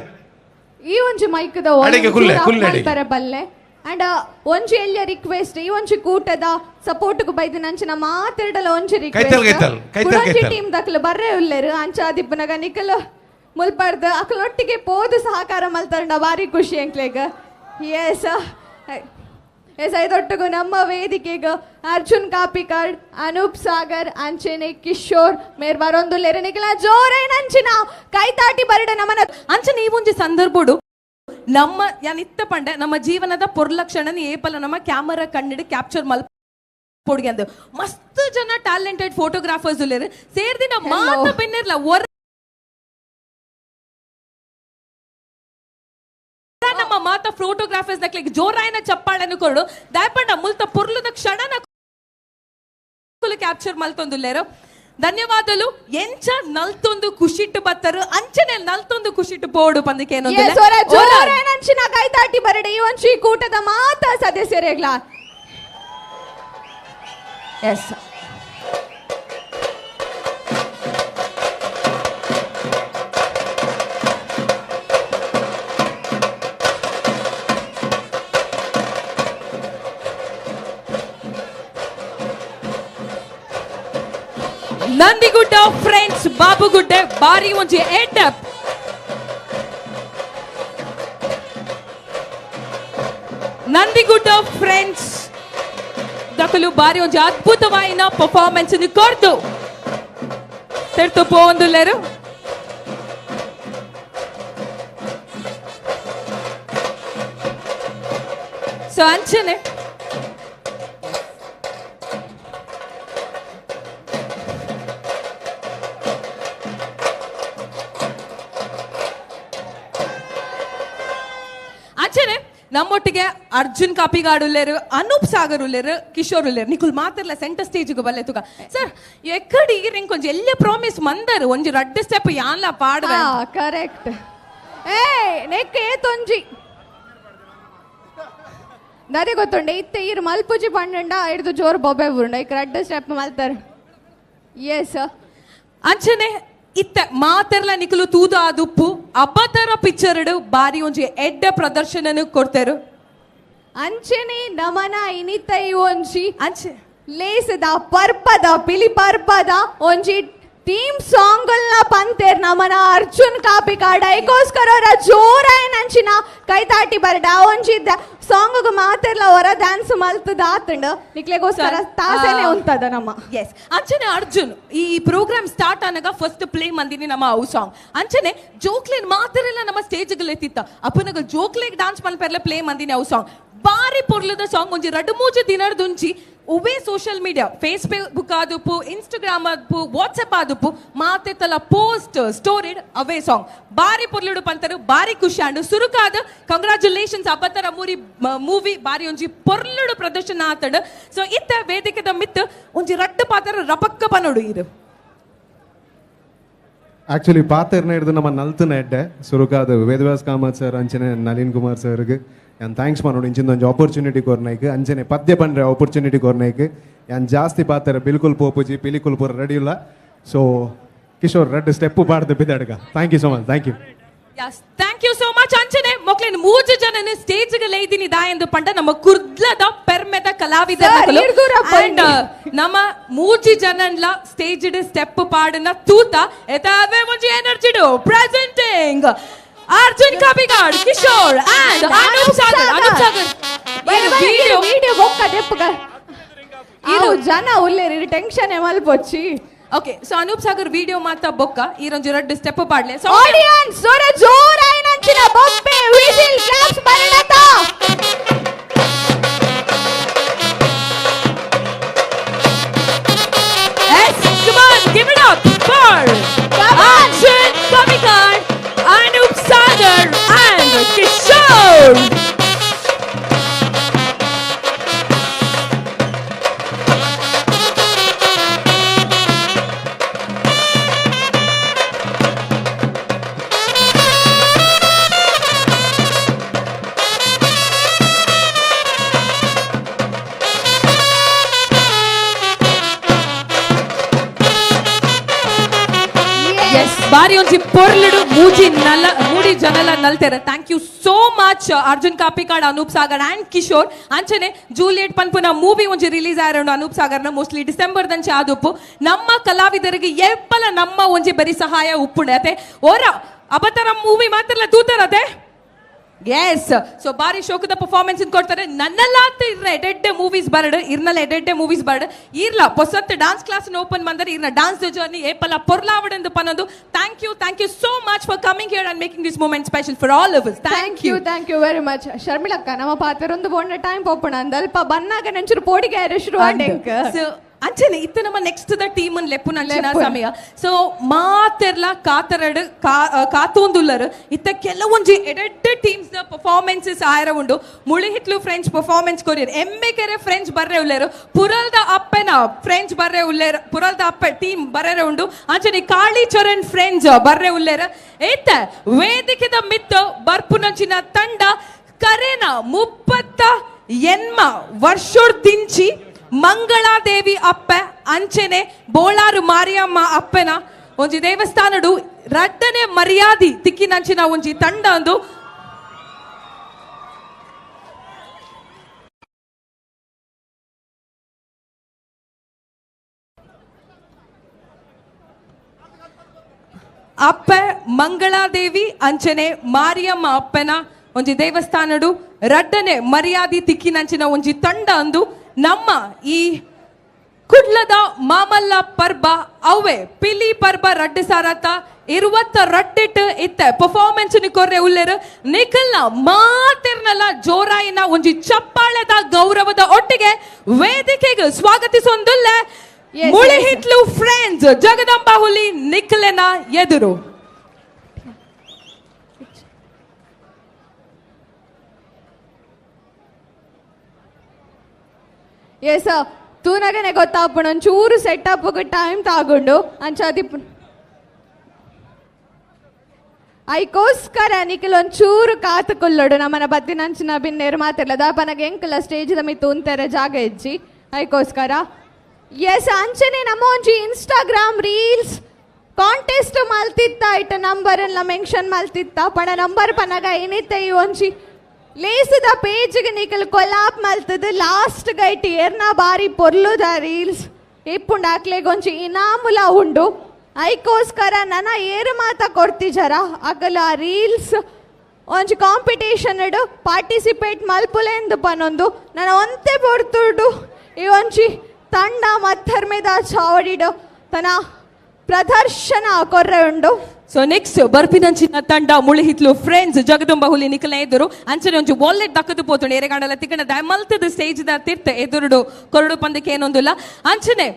Speaker 9: ಈ ಒಂಜಿ ಮೈಕ್ ದ ಕುಲ್ಲೆ ಬಲ್ಲೆ ಅಂಡ್ ಒಂಜಿ ಎಲ್ಯ ರಿಕ್ವೆಸ್ಟ್ ಈ ಒಂಜಿ ಕೂಟದ ಸಪೋರ್ಟ್ ಗೂ ಬೈದಿನ ಅಂಚಿನ ಮಾತೆರಡಲ ಒಂಜಿ ರಿಕ್ವೆಸ್ಟ್ ಕುಡೊಂಜಿ ಟೀಮ್ ದಕಲು ಬರ್ರೆ ಉಲ್ಲೆರು ಅಂಚ ದಿಪ್ಪನಗ ನಿಕಲ್ ಮುಲ್ಪರ್ದು ಅಕಲೊಟ್ಟಿಗೆ ಪೋದು ಸಹಕಾರ ಮಲ್ತರಂಡ ಬಾರಿ ಖುಷಿ ಅಂಕ್ಲೆಗ್. ಎಸ್ ಎಸ್ ಐದೊಟ್ಟಿಗೂ ನಮ್ಮ ವೇದಿಕೆಗೆ ಅರ್ಜುನ್ ಕಾಪಿಕಾಡ್ ಅನೂಪ್ ಸಾಗರ್ ಅಂಚನೆ ಕಿಶೋರ್ ಮೇರ್ ಬರೊಂದುಲ್ಲೆರು ನಿಕಲ ಜೋರೇನ ಅಂಚಿನ ಕೈತಾಟಿ ಬರಡ ನಮನ
Speaker 13: ಅಂಚನೆ ಈ ಒಂಜಿ ಸಂದರ್ಭಡು ನಮ್ಮ ಯಾನ್ ಇತ್ತ ಪಂಡೆ ನಮ್ಮ ಜೀವನದ ಪೊರ್ಲಕ್ಷಣನ ಏಪಲ ನಮ್ಮ ಕ್ಯಾಮರಾ ಕಣ್ಣಿಡು ಕ್ಯಾಪ್ಚರ್ ಮಲ್ಪೊಡಿಗೆ ಅಂದು ಮಸ್ತ್ ಜನ ಟ್ಯಾಲೆಂಟೆಡ್ ಫೋಟೋಗ್ರಾಫರ್ಸ್ ಉಲ್ಲೇರು ಸೇರ್ದಿನ ಮಾತ ಬೆನ್ನಿರ್ಲ ಒರ ನಮ್ಮ ಮಾತ ಫೋಟೋಗ್ರಾಫರ್ಸ್ ನಕ್ಲಿಗೆ ಜೋರಾಯನ ಚಪ್ಪಾಳೆನು ಕೊರಡು ದಾಯಪಂಡ ಮುಲ್ತ ಪೊರ್ಲುದ ಕ್ಷಣನ ಕ್ಯಾಪ್ಚರ್ ಮಲ್ತೊಂದುಲ್ಲೇರು. ಧನ್ಯವಾದಲು ಎಂಚ ನಲ್ತೊಂದು ಖುಷಿಟ್ಟು ಬತ್ತರು ಅಂಚನೆ ನಲ್ತೊಂದು ಖುಷಿಟ್ಟು ಪೋಡು ಪಂದಕ್ಕೆ
Speaker 9: ಅಂಚಿನ ಕೈತಾಟಿ ಬರಡೆ ಈ ಒಂಜಿ ಕೂಟದ ಮಾತ ಸದಸ್ಯರೇಗ್ಲ.
Speaker 13: ಎಸ್ ನಂದಿಗುಡ್ಡ ಫ್ರೆಂಡ್ಸ್ ಬಾಬುಗುಡ್ಡೆ ಬಾರಿ ಒಂಜಿ ಎಡ್ಡಪ್ ನಂದಿಗುಡ್ಡ ಫ್ರೆಂಡ್ಸ್ ದಕಲು ಬಾರಿ ಒಂಜಿ ಅದ್ಭುತವಾಯಿನ ಪರ್ಫಾರ್ಮೆನ್ಸ್ ಕೊರ್ದು ತೆರ್ತು ಪೋವೊಂದುಲ್ಲೆರು. ಸೊ ಅಂಚನೆ ಅಂಚನೆ ನಮ್ಮೊಟ್ಟಿಗೆ ಅರ್ಜುನ್ ಕಾಪಿಗಾಡ್ ಉಲ್ಲೇರು ಅನೂಪ್ ಸಾಗರ್ ಉಲ್ಲೇರು ಕಿಶೋರ್ ಉಲ್ಲೇರು ನಿಕುಲ್ ಮಾತ್ರಲ್ಲ ಸೆಂಟರ್ ಸ್ಟೇಜ್ಗೆ ಬಲ್ಲೆ ತುಗ ಸರ್ ಎಕ್ಕಡಿ ಈರ್ ಒಂಜಿ ಎಲ್ಲ ಪ್ರಾಮಿಸ್ ಮಂದರು ಒಂಜಿ ರಡ್ಡ್ ಸ್ಟೆಪ್ ಯಾನ್ಲ ಪಾಡುವೆ.
Speaker 9: ಕರೆಕ್ಟ್ ಏ ನೆಕ್ ಏತೊಂಜಿ ದಾದೆ ಗೊತ್ತುಂಡೆ ಇತ್ತೆ ಈರ್ ಮಲ್ಪುಜಿ ಪಂಡಂಡ ಹಿಡ್ದು ಜೋರು ಬೊಬ್ಬೆ ಬುರುಂಡ ಈಗ ರಡ್ಡ್ ಸ್ಟೆಪ್ ಮಲ್ತಾರೆ. ಎಸ್
Speaker 13: ಅಂಚನೆ ಇತ್ತ ಮಾತೆರ್ಲ ನಿಕುಲು ತೂದು ಆದುಪ್ಪು ಅಬ್ಬತರ ಪಿಕ್ಚರ್ ಬಾರಿ ಒಂಜಿ ಎಡ್ಡೆ ಪ್ರದರ್ಶನನು ಕೊಡ್ತೇರು.
Speaker 9: ಅಂಚನೆ ನಮನ ಇನಿತ ಈ ಒಂಜಿ ಅಂಚೆ ಲೇಸದ ಪರ್ಪದ ಪಿಲಿ ಪರ್ಪದ ಒಂಜಿ ಥೀಮ್ ಸಾಂಗ್ಗಳನ್ನ ಪಂತೇರ್ ನಮನ ಅರ್ಜುನ್ ಕಾಪಿಕಾಡ ಐಕೋಸ್ಕರ ಜೋರಾಯನ ಅಂಚಿನ ಕೈತಾಟಿ ಬರಡ ಒಂಜಿ ಸಾಂಗ್ ಮಾತೆರ್ಲ ಹೊರ ಡ್ಯಾನ್ಸ್ ಮಲ್ತದ ಆತಂಡ ನಿಕ್ಲೆಗೋಸ್ಕರ ತಾಸೇನೆ ಉಂತದ ನಮ್ಮ.
Speaker 13: ಎಸ್ ಅಂಚನೆ ಅರ್ಜುನ್ ಈ ಪ್ರೋಗ್ರಾಮ್ ಸ್ಟಾರ್ಟ್ ಆನಾಗ ಫಸ್ಟ್ ಪ್ಲೇ ಮಂದಿನಿ ನಮ್ಮ ಅವು ಸಾಂಗ್ ಅಂಚನೆ ಜೋಕ್ಲೇನ್ ಮಾತೆರೆಲ್ಲ ನಮ್ಮ ಸ್ಟೇಜ್ ಎತ್ತಿತ್ತ ಅಪ್ಪನಗ ಜೋಕ್ಲೇಗ್ ಡಾನ್ಸ್ ಮಲ್ಪೆರ್ಲ ಪ್ಲೇ ಮಂದಿನಿ ಅವು ಸಾಂಗ್ ಬಾರಿ ಪೊರ್ಲದ ಸಾಂಗ್ ಒಂಜಿ ರಡ್ಡು ಮೂಜು ದಿನರ್ದುಂಚಿ ಉವೇ ಸೋಷಿಯಲ್ ಮೀಡಿಯಾ ಫೇಸ್ಬುಕ್ ಆದುಪ್ಪು ಇನ್ಸ್ಟಾಗ್ರಾಮ್ ಆದುಪ್ಪು ವಾಟ್ಸಪ್ ಆದುಪ್ಪು ಮಾತೆತ್ತಲ ಪೋಸ್ಟ್ ಸ್ಟೋರಿಡ್ ಅವೇ ಸಾಂಗ್ ಬಾರಿ ಪೊರ್ಲುಡು ಪಂತರು ಬಾರಿ ಖುಷಿ ಆಂಡು ಸುರುಕಾದ ಕಂಗ್ರಾಚುಲೇಷನ್ಸ್ ಅಬ್ಬತರ ಮೂರಿ ಮೂವಿ ಬಾರಿ ಒಂಜಿ ಪೊರ್ಲುಡು ಪ್ರದರ್ಶನ ಆತಡು. ಸೊ ಇತ್ತ ವೇದಿಕೆದ ಮಿತ್ ಒಂಜಿ ರಡ್ಡು ಪಾತ್ರ ರಪಕ್ಕ ಪನೋಡು ಇದು
Speaker 1: ಆಕ್ಚುಲಿ ಪಾತೆರ್ನ ಹಿಡಿದು ನಮ್ಮ ನಲ್ತನ ಎಡ್ಡೆ ಸುರುಕಾದ ವೇದವ್ಯಾಸ್ ಕಾಮತ್ ಸರ್ ಅಂಚನೆ ನಳಿನ್ ಕುಮಾರ್ ಸರ್ಗೆ ಯಾನ್ thanks ಮಾಡೋಡು ಇಂಚಿನ ಒಂಜಿ ಆಪರ್ಚುನಿಟಿ ಕೊರ್ನೈಕ್ ಅಂಚನೆ ಪದ್ಯ ಪಂಡ್ರೆ ಆಪರ್ಚುನಿಟಿ ಕೊರ್ನೈಕ್ ಯಾನ್ ಜಾಸ್ತಿ ಪಾತೆರ ಬಿಲ್ಕುಲ್ ಪೋಪುಜಿ ಪಿಲಿಕುಲ್ ಪೂರ ರೆಡಿ ಇಲ್ಲ. ಸೊ ಕಿಶೋರ್ ರೆಡ್ ಸ್ಟೆಪ್ ಪಾಡ್ದು ಬಿದ್ದಾಡ್ಗ. Thank you so much. Thank you.
Speaker 13: Yes, thank you so much ಅಂಚನೆ ಮೊಕ್ಲೆನ್ ಮೂಜು ಜನನ ಸ್ಟೇಜ್ ಗೆ ಲೈದಿನಿ ದಾಯಂದು ಪಂಡ ನಮ್ಮ ಕುರ್ದ್ಲದ ಪೆರ್ಮೆದ ಕಲಾವಿದರ ಅಂಡ್ ನಮ್ಮ ಮೂಜಿ ಜನನ್ಲ ಸ್ಟೇಜ್ ಸ್ಟೆಪ್ ಪಾಡನ ತೂತ ಎತಾವೆ ಒಂಜಿ energy do presenting Arjun Kapikad, Kishore and Anoop Sagar. Anoop Sagar
Speaker 9: video video ಬೊಕ್ಕ ದೆಪ್ಪುಗ ಇರು ಜನ ಉಲ್ಲೇರಿ tension ಮಲ್ಪೊಚ್ಚಿ.
Speaker 13: Okay so Anoop Sagar video ಮಾತ ಬೊಕ್ಕ ಈ ರೊಂಜಿ ರಡ್ಡ್ ಸ್ಟೆಪ್ ಪಾಡ್ಲೆ. ಸೊ
Speaker 9: ಆಡಿಯನ್ಸ್ ಸೊರ ಜೋರಾಯಿನಂಚಿನ ಬೊಬ್ಬೆ ವಿಸಿಲ್ ಕ್ಲಾಪ್ಸ್ ಬರಣತ.
Speaker 13: Yes, come on, give it up for Arjun Kapikad, Anoop Sagar and Kishore. ಬಾರಿ ಒಂಜಿ ಪೊರ್ಲುಡು ಮೂಜಿ ನಲ ಮೂಡಿ ಜನಲ ನಲ್ತೆರ. Thank you so much Arjun Kapikad, Anoop Sagar and Kishore. ಅಂಚನೆ ಜೂಲಿಯೆಟ್ ಪನ್ಪುನ ಮೂವಿ ಒಂಜಿ ರಿಲೀಸ್ ಆಯಿರಂಡು ಅನೂಪ್ ಸಾಗರ್ನ ಮೋಸ್ಟ್ಲಿ ಡಿಸೆಂಬರ್ ದಂಚೆ ಆದುಪ್ಪು. ನಮ್ಮ ಕಲಾವಿದರಿಗೆ ಎಪ್ಪಲ ನಮ್ಮ ಒಂಜಿ ಬರಿ ಸಹಾಯ ಉಪ್ಪುಂಡೆ ಅತೆ ಓರ ಅಬತರ ಮೂವಿ ಮಾತ್ರಲ್ಲ ತೂತರತೆ. ಎಸ್ ಸೊ ಬಾರಿ ಶೋಕದ ಪರ್ಫಾರ್ಮೆನ್ಸ್ ಕೊಡ್ತಾರೆ. ನನ್ನಲ್ಲಾತ ಇರ್ನ ಎಡೆಡ್ಡೆ ಮೂವೀಸ್ ಬರ್ಡ್ ಇರ್ನಲ್ಲ ಎಡೆಡ್ಡೆ ಮೂವೀಸ್ ಬರ್ಡ್ ಇರ್ಲ ಪೊಸತ್ ಡಾನ್ಸ್ ಕ್ಲಾಸ್ ಓಪನ್ ಬಂದರೆ ಇರ್ನ ಡಾನ್ಸ್ ಜರ್ನಿ ಏಪಲ ಪೊರ್ಲಾವಡೆಂದು ಪನ್ನೊಂದು. Thank you, thank you so much for coming here and making this moment special for all of us.
Speaker 9: Thank you, thank you very much ಶರ್ಮಿಳಕ್ಕ. ನಮ್ಮ ಪಾತ್ರೊಂದು ಬೋಂಡ ಟೈಮ್ ಪೋಪಣ ಅಂದಲ್ಪ ಬನ್ನಾಗ ನಂಚೂರು ಪೋಡಿಗೆ ಶುರು ಆಂಡೆಂಕ್.
Speaker 13: ಸೊ ಅಂಚನೆ ಇತ್ತ ನಮ್ಮ ನೆಕ್ಸ್ಟ್ the team ಲೆಪ್ಪುನಂಚಿನ ಸಮಯ. ಸೊ ಮಾತೆರ್ಲ ಕಾತರಡು ಕಾತೋಂದುಲ್ಲರು ಇತ್ತ ಕೆಲವೊಂಜಿ ಎಡೆಡ್ಡೆ ಟೀಮ್ಸ್ ದ ಪರ್ಫಾರ್ಮೆನ್ಸಸ್ ಆಯರ ಉಂಡು. ಮುಳಿಹಿತ್ಲು ಫ್ರೆಂಚ್ ಪರ್ಫಾರ್ಮೆನ್ಸ್ ಕೊರಿಯರ್ ಎಮ್ಮೆಕೆರೆ ಫ್ರೆಂಚ್ ಬರ್ರೆ ಉಲ್ಲೇರು, ಪುರಲ್ದ ಅಪ್ಪೆನ ಫ್ರೆಂಚ್ ಬರ್ರೆ ಉಲ್ಲೇರು, ಪುರಲ್ದ ಅಪ್ಪೆ ಟೀಮ್ ಬರ್ರೆ ಉಂಡು. ಅಂಚನೆ ಕಾಳಿ ಚರಣ್ ಫ್ರೆಂಚ್ ಬರ್ರೆ ಉಲ್ಲೇರು. ಏತ ವೇದಿಕೆದ ಮಿತ್ತ ಬರ್ಪುನಂಚಿನ ತಂಡ ಕರೆನ 38 ವರ್ಷೊಡ್ದಿಂಚಿ ಮಂಗಳಾದೇವಿ ಅಪ್ಪೆ ಅಂಚೆನೆ ಬೋಳಾರು ಮಾರಿಯಮ್ಮ ಅಪ್ಪೆನ ಒಂಜಿ ದೇವಸ್ಥಾನಡು ರಡ್ಡನೆ ಮರ್ಯಾದಿ ತಿಕ್ಕಿನಂಚಿನ ಒಂಜಿ ತಂಡ ಅಂದು. ಅಪ್ಪೆ ಮಂಗಳಾದೇವಿ ಅಂಚೆನೆ ಮಾರಿಯಮ್ಮ ಅಪ್ಪೆನ ಒಂಜಿ ದೇವಸ್ಥಾನಡು ರಡ್ಡನೆ ಮರ್ಯಾದಿ ತಿಕ್ಕಿನಂಚಿನ ಒಂಜಿ ತಂಡ ಅಂದು. ನಮ್ಮ ಈ ಕುಡ್ಲದ ಮಾಮಲ್ಲ ಪರ್ಬ ಅವ್ವೆ ಪಿಲಿ ಪರ್ಬ ರಡ್ಡು ಸಾರತ 22 ಇತ್ತ ಪರ್ಫಾರ್ಮೆನ್ಸ್ ಕೊರ್ರೆ ಉಲ್ಲೇರು. ನಿಖಲ್ನ ಮಾತಿರ್ನಲ್ಲ ಜೋರಾಯಿನ ಒಂಜಿ ಚಪ್ಪಾಳೆದ ಗೌರವದ ಒಟ್ಟಿಗೆ ವೇದಿಕೆಗೆ ಸ್ವಾಗತಿಸೊಂದುಲ್ಲ ಮುಳಿಹಿತ್ಲು ಫ್ರೆಂಡ್ಸ್ ಜಗದಂಬಾ ಹುಲಿ ನಿಖಲೆನ ಎದುರು.
Speaker 9: ಎಸ್ ತೂನಗನೆ ಗೊತ್ತಾಪುಂಡು ಒಂಚೂರು ಸೆಟಪ್ ಟೈಮ್ ತಾಗೊಂಡು ಅಂಚಾದಿ ಐಕೋಸ್ಕರ ನಿಖಲ್ ಒಂಚೂರು ಕಾತುಕೊಳ್ಳೋಡು ನಮ್ಮನ ಬತ್ತಿನಂಚಿನ ಬಿನ್ನೇರು ಮಾತಿರ್ಲ ದಾಪನಗ ಎಂಕಲ ಸ್ಟೇಜ್ ಮಿತ್ತು ಉಂತೆರೆ ಜಾಗ ಹೆಜ್ಜಿ ಐಕೋಸ್ಕರ. ಎಸ್ ಅಂಚನೆ ನಮ್ಮ ಒಂಜಿ ಇನ್ಸ್ಟಾಗ್ರಾಮ್ ರೀಲ್ಸ್ ಕಾಂಟೆಸ್ಟ್ ಮಲ್ತಿತ್ತ ಇಟ್ಟ ನಂಬರ್ ಎಲ್ಲ ಮೆನ್ಷನ್ ಮಲ್ತಿತ್ತ ಪಣ ನಂಬರ್ ಪನಗ ಏನಿತ್ತ ಈ ಒಂಜಿ ಲೇಸದ ಪೇಜ್ಗೆ ನಿಖಲ್ ಕೊಲಾಪ್ ಮಲ್ತದ ಲಾಸ್ಟ್ ಗೈಟ್ ಏರ್ನ ಬಾರಿ ಪೊರ್ಲುದ ರೀಲ್ಸ್ ಇಪ್ಪುಂಡು ಆಕ್ಲೆಗೊಂಜಿ ಇನಾಮುಲ ಉಂಡು. ಐಕೋಸ್ಕರ ನನ್ನ ಏರು ಮಾತ ಕೊಡ್ತಿಜರ ಅಗಲ ರೀಲ್ಸ್ ಒಂಜಿ ಕಾಂಪಿಟೇಷನ್ ಪಾರ್ಟಿಸಿಪೇಟ್ ಮಲ್ಪುಲೆಂದು ಪನೊಂದು ನನ್ನ ಒಂತೆ ಪೊರ್ತುಡು ಈ ಒಂಜಿ ತಂಡ ಮತ್ತರ್ಮೆದ ಚಾವಡಿಡು ತನ್ನ ಪ್ರದರ್ಶನ ಕೊರ್ರೆ ಉಂಡು.
Speaker 13: ಸೊ ನೆಕ್ಸ್ಟ್ ಬರ್ಪಿನಂಚಿನ ತಂಡ ಮುಳಿಹಿತ್ಲು ಫ್ರೆಂಡ್ಸ್ ಜಗದಂಬ ಹುಲಿ ನಿಖಲ ಎದುರು ಅಂಚನೆ ಒಂಜಿ ವಾಲೆಟ್ ದಕ್ಕದು ಪೋತುಂಡು ಏರೆಗಾಂಡಲ ತಿಕ್ಕಣ ಮಲ್ತದ ಸ್ಟೇಜ್ ದ ತಿರ್ತ ಎದುರುಡು ಕೊರಡು ಪಂದಕ್ಕೆ ಏನೊಂದುಲ್ಲ. ಅಂಚನೆ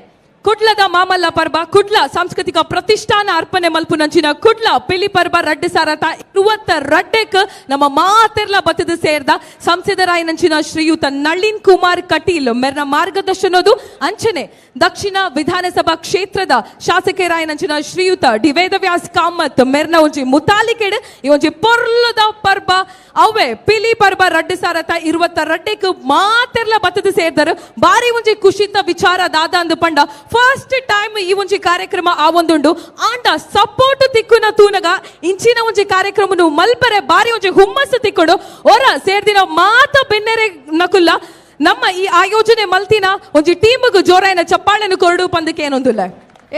Speaker 13: ಕುಡ್ಲದ ಮಾಮಲ್ಲ ಪರ್ಬ ಕುಡ್ಲ ಸಾಂಸ್ಕೃತಿಕ ಪ್ರತಿಷ್ಠಾನ ಅರ್ಪಣೆ ಮಲ್ಪುನಂಚಿನ ಕುಡ್ಲ ಪಿಲಿ ಪರ್ಬ ರಡ್ಡು ಸಾರತ 22 ನಮ್ಮ ಮಾತೆರ್ಲ ಬತ್ತದ ಸೇರ್ದ ಸಂಸದರಾಯನಂಚಿನ ಶ್ರೀಯುತ ನಳಿನ್ ಕುಮಾರ್ ಕಟೀಲ್ ಮೆರ್ನ ಮಾರ್ಗದರ್ಶನದು. ಅಂಚನೆ ದಕ್ಷಿಣ ವಿಧಾನಸಭಾ ಕ್ಷೇತ್ರದ ಶಾಸಕರಾಯನಂಚಿನ ಶ್ರೀಯುತ ಡಿ ವೇದವ್ಯಾಸ್ ಕಾಮತ್ ಮೆರ್ನ ಒಂಜಿ ಮುತಾಲಿಕೆಡ್ ಈ ಒಂಜಿ ಪೊರ್ಲದ ಪರ್ಬ ಅವೆ ಪಿಲಿ ಪರ್ಬ ರಡ್ಡು ಸಾರತ 22 ಮಾತೆರ್ಲ ಬತ್ತದ ಸೇರ್ದರು. ಬಾರಿ ಒಂಜಿ ಖುಷಿತ ವಿಚಾರ ದಾದ ಅಂದು ಪಂಡ ಫಸ್ಟ್ ಟೈಮ್ ಈ ಒಂಜಿ ಕಾರ್ಯಕ್ರಮ ಆ ಒಂದುಂಡು ಆಂಡ ಸಪೋರ್ಟ್ ತಿಕ್ಕುನ ತೂನಗ ಇಂಚಿನ ಒಂಜಿ ಕಾರ್ಯಕ್ರಮನು ಮಲ್ಪರೆ ಬಾರಿ ಒಂಜಿ ಹುಮ್ಮಸ್ಸು ತಿಕ್ಕೊಂಡು ಒರ ಸೇರ್ದಿನ ಮಾತ ಬೆನ್ನೆರೆ ನಕುಲ್ಲ ನಮ್ಮ ಈ ಆಯೋಜನೆ ಮಲ್ತಿನ ಒಂಜಿ ಟೀಮ್ಗೂ ಜೋರಾಯಿನ ಚಪ್ಪಾಳೆನು ಕೊರಡು ಪಂದಕ್ಕೆ ಏನೊಂದುಲ್ಲ.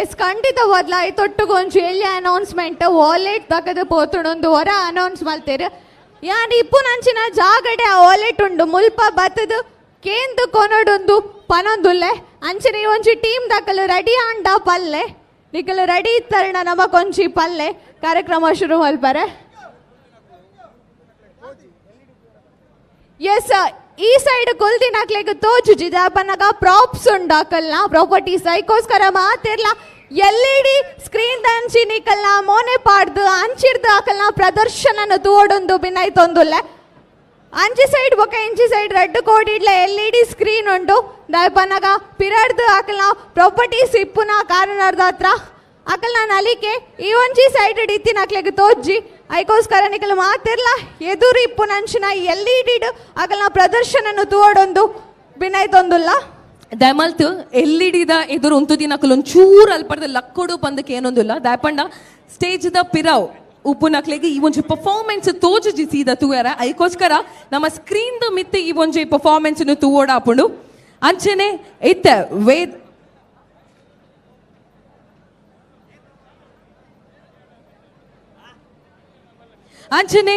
Speaker 9: ಎಸ್ ಖಂಡಿತ ಬದಲಾಯಿ ತೊಟ್ಟುಗೊಂಜಿ ಎಲ್ಲಿ ಅನೌನ್ಸ್ಮೆಂಟ್ ವಾಲೆಟ್ ತಗದು ಪೋತುಡೊಂದು ಹೊರ ಅನೌನ್ಸ್ ಮಲ್ತೇರು ಯಾನ್ ಇಪ್ಪು ನಂಚಿನ ಜಾಗಡೆ ಆ ವಾಲೆಟ್ ಉಂಡು ಮುಲ್ಪ ಬತ್ತದು ಕೇಂದು ಕೊನೊಡೊಂದು ಪನೊಂದುಲ್ಲೆ ಅಂಚನೆ ಒಂಜಿ ಟೀಮ್ ದಾಕಲು ರೆಡಿ ಆಂಡ ಪಲ್ಲೆ. ನಿಕಲ್ ರೆಡಿ ಇತ್ತರಣ ನಮ್ಮ ಕೊಂಚಿ ಪಲ್ಲೆ ಕಾರ್ಯಕ್ರಮ ಶುರು ಮಲ್ಪರೆ. ಎಸ್, ಈ ಸೈಡ್ ಕುಲ್ದಿನಕ್ಲೆಗ್ ತೋಜುಜಿ ದಾಪನಗ ಪ್ರಾಪ್ಸ್ ಉಂಡಾಕಲ್ನ ಪ್ರಾಪರ್ಟೀಸ್ ಐಕೋಸ್ಕರ ಮಾತಿರ್ಲ ಎಲ್ ಇ ಡಿ ಸ್ಕ್ರೀನ್ ದಂಚಿ ನಿಕಲ್ನ ಮೋನೆ ಪಾಡ್ದು ಅಂಚಿರ್ದು ಆಕಲ್ನ ಪ್ರದರ್ಶನನ ತೋಡೊಂದು ಬಿನ್ನೈತೊಂದುಲ್ಲೆ. ಅಂಚಿ ಸೈಡ್ ಬೊಕ ಇಂಚಿ ಸೈಡ್ ರಡ್ಡು ಕೋಡಿಡ್ಲ ಎಲ್ ಇ ಡಿ ಸ್ಕ್ರೀನ್ ಉಂಡು ದಾಪನಗ ಪಿರಡ್ದು ಆಕಲ್ನ ಪ್ರಾಪರ್ಟೀಸ್ ಇಪ್ಪುನ ಕಾರಣದ ಹತ್ರ ಅಕಲ್ನ ನಲಿಕೆ ಈ ಒಂಜಿ ಸೈಡ್ ಇತ್ತಿನಕ್ಲೆಗ್ ತೋಜ್ಜಿ ಐಕೋಸ್ಕರ ನಿಕಲ್ ಮಾತಿರ್ಲ ಎದುರು ಇಪ್ಪುನಂಚಿನ ಎಲ್ ಇ ಡಿ ಅಕಲ್ನ ಪ್ರದರ್ಶನನು ತೋಡೊಂದು ಬಿನ್ನೈತೊಂದುಲ್ಲ.
Speaker 13: ದಯಮಲ್ತ್ ಎಲ್ ಇ ಡಿದ ಎದುರು ಉಂತು ದಿನಕುಲು ಒಂಚೂರು ಅಲ್ಪಡ್ದ ಲಕ್ಕೊಡು ಪಂದಕ್ಕೆ ಏನೊಂದುಲ್ಲ. ದಾಯಪಂಡ ಸ್ಟೇಜ್ ದ ಪಿರಾವ್ ಉಪ್ಪುನಕ್ಲೆಗ್ ಈ ಒಂಜಿ ಪರ್ಫಾರ್ಮೆನ್ಸ್ ತೋಜುಜಿ ಸೀದ ತೂಯರ. ಐಕೋಸ್ಕರ ನಮ್ಮ ಸ್ಕ್ರೀನ್ ದ ಮಿತ್ತೆ ಈ ಒಂಜಿ ಪರ್ಫಾರ್ಮೆನ್ಸ್ ತೂವೋಡಾಪುಂಡು. ಅಂಚನೆ ಇತ್ತ ವೇದ್ ಅಂಚನೆ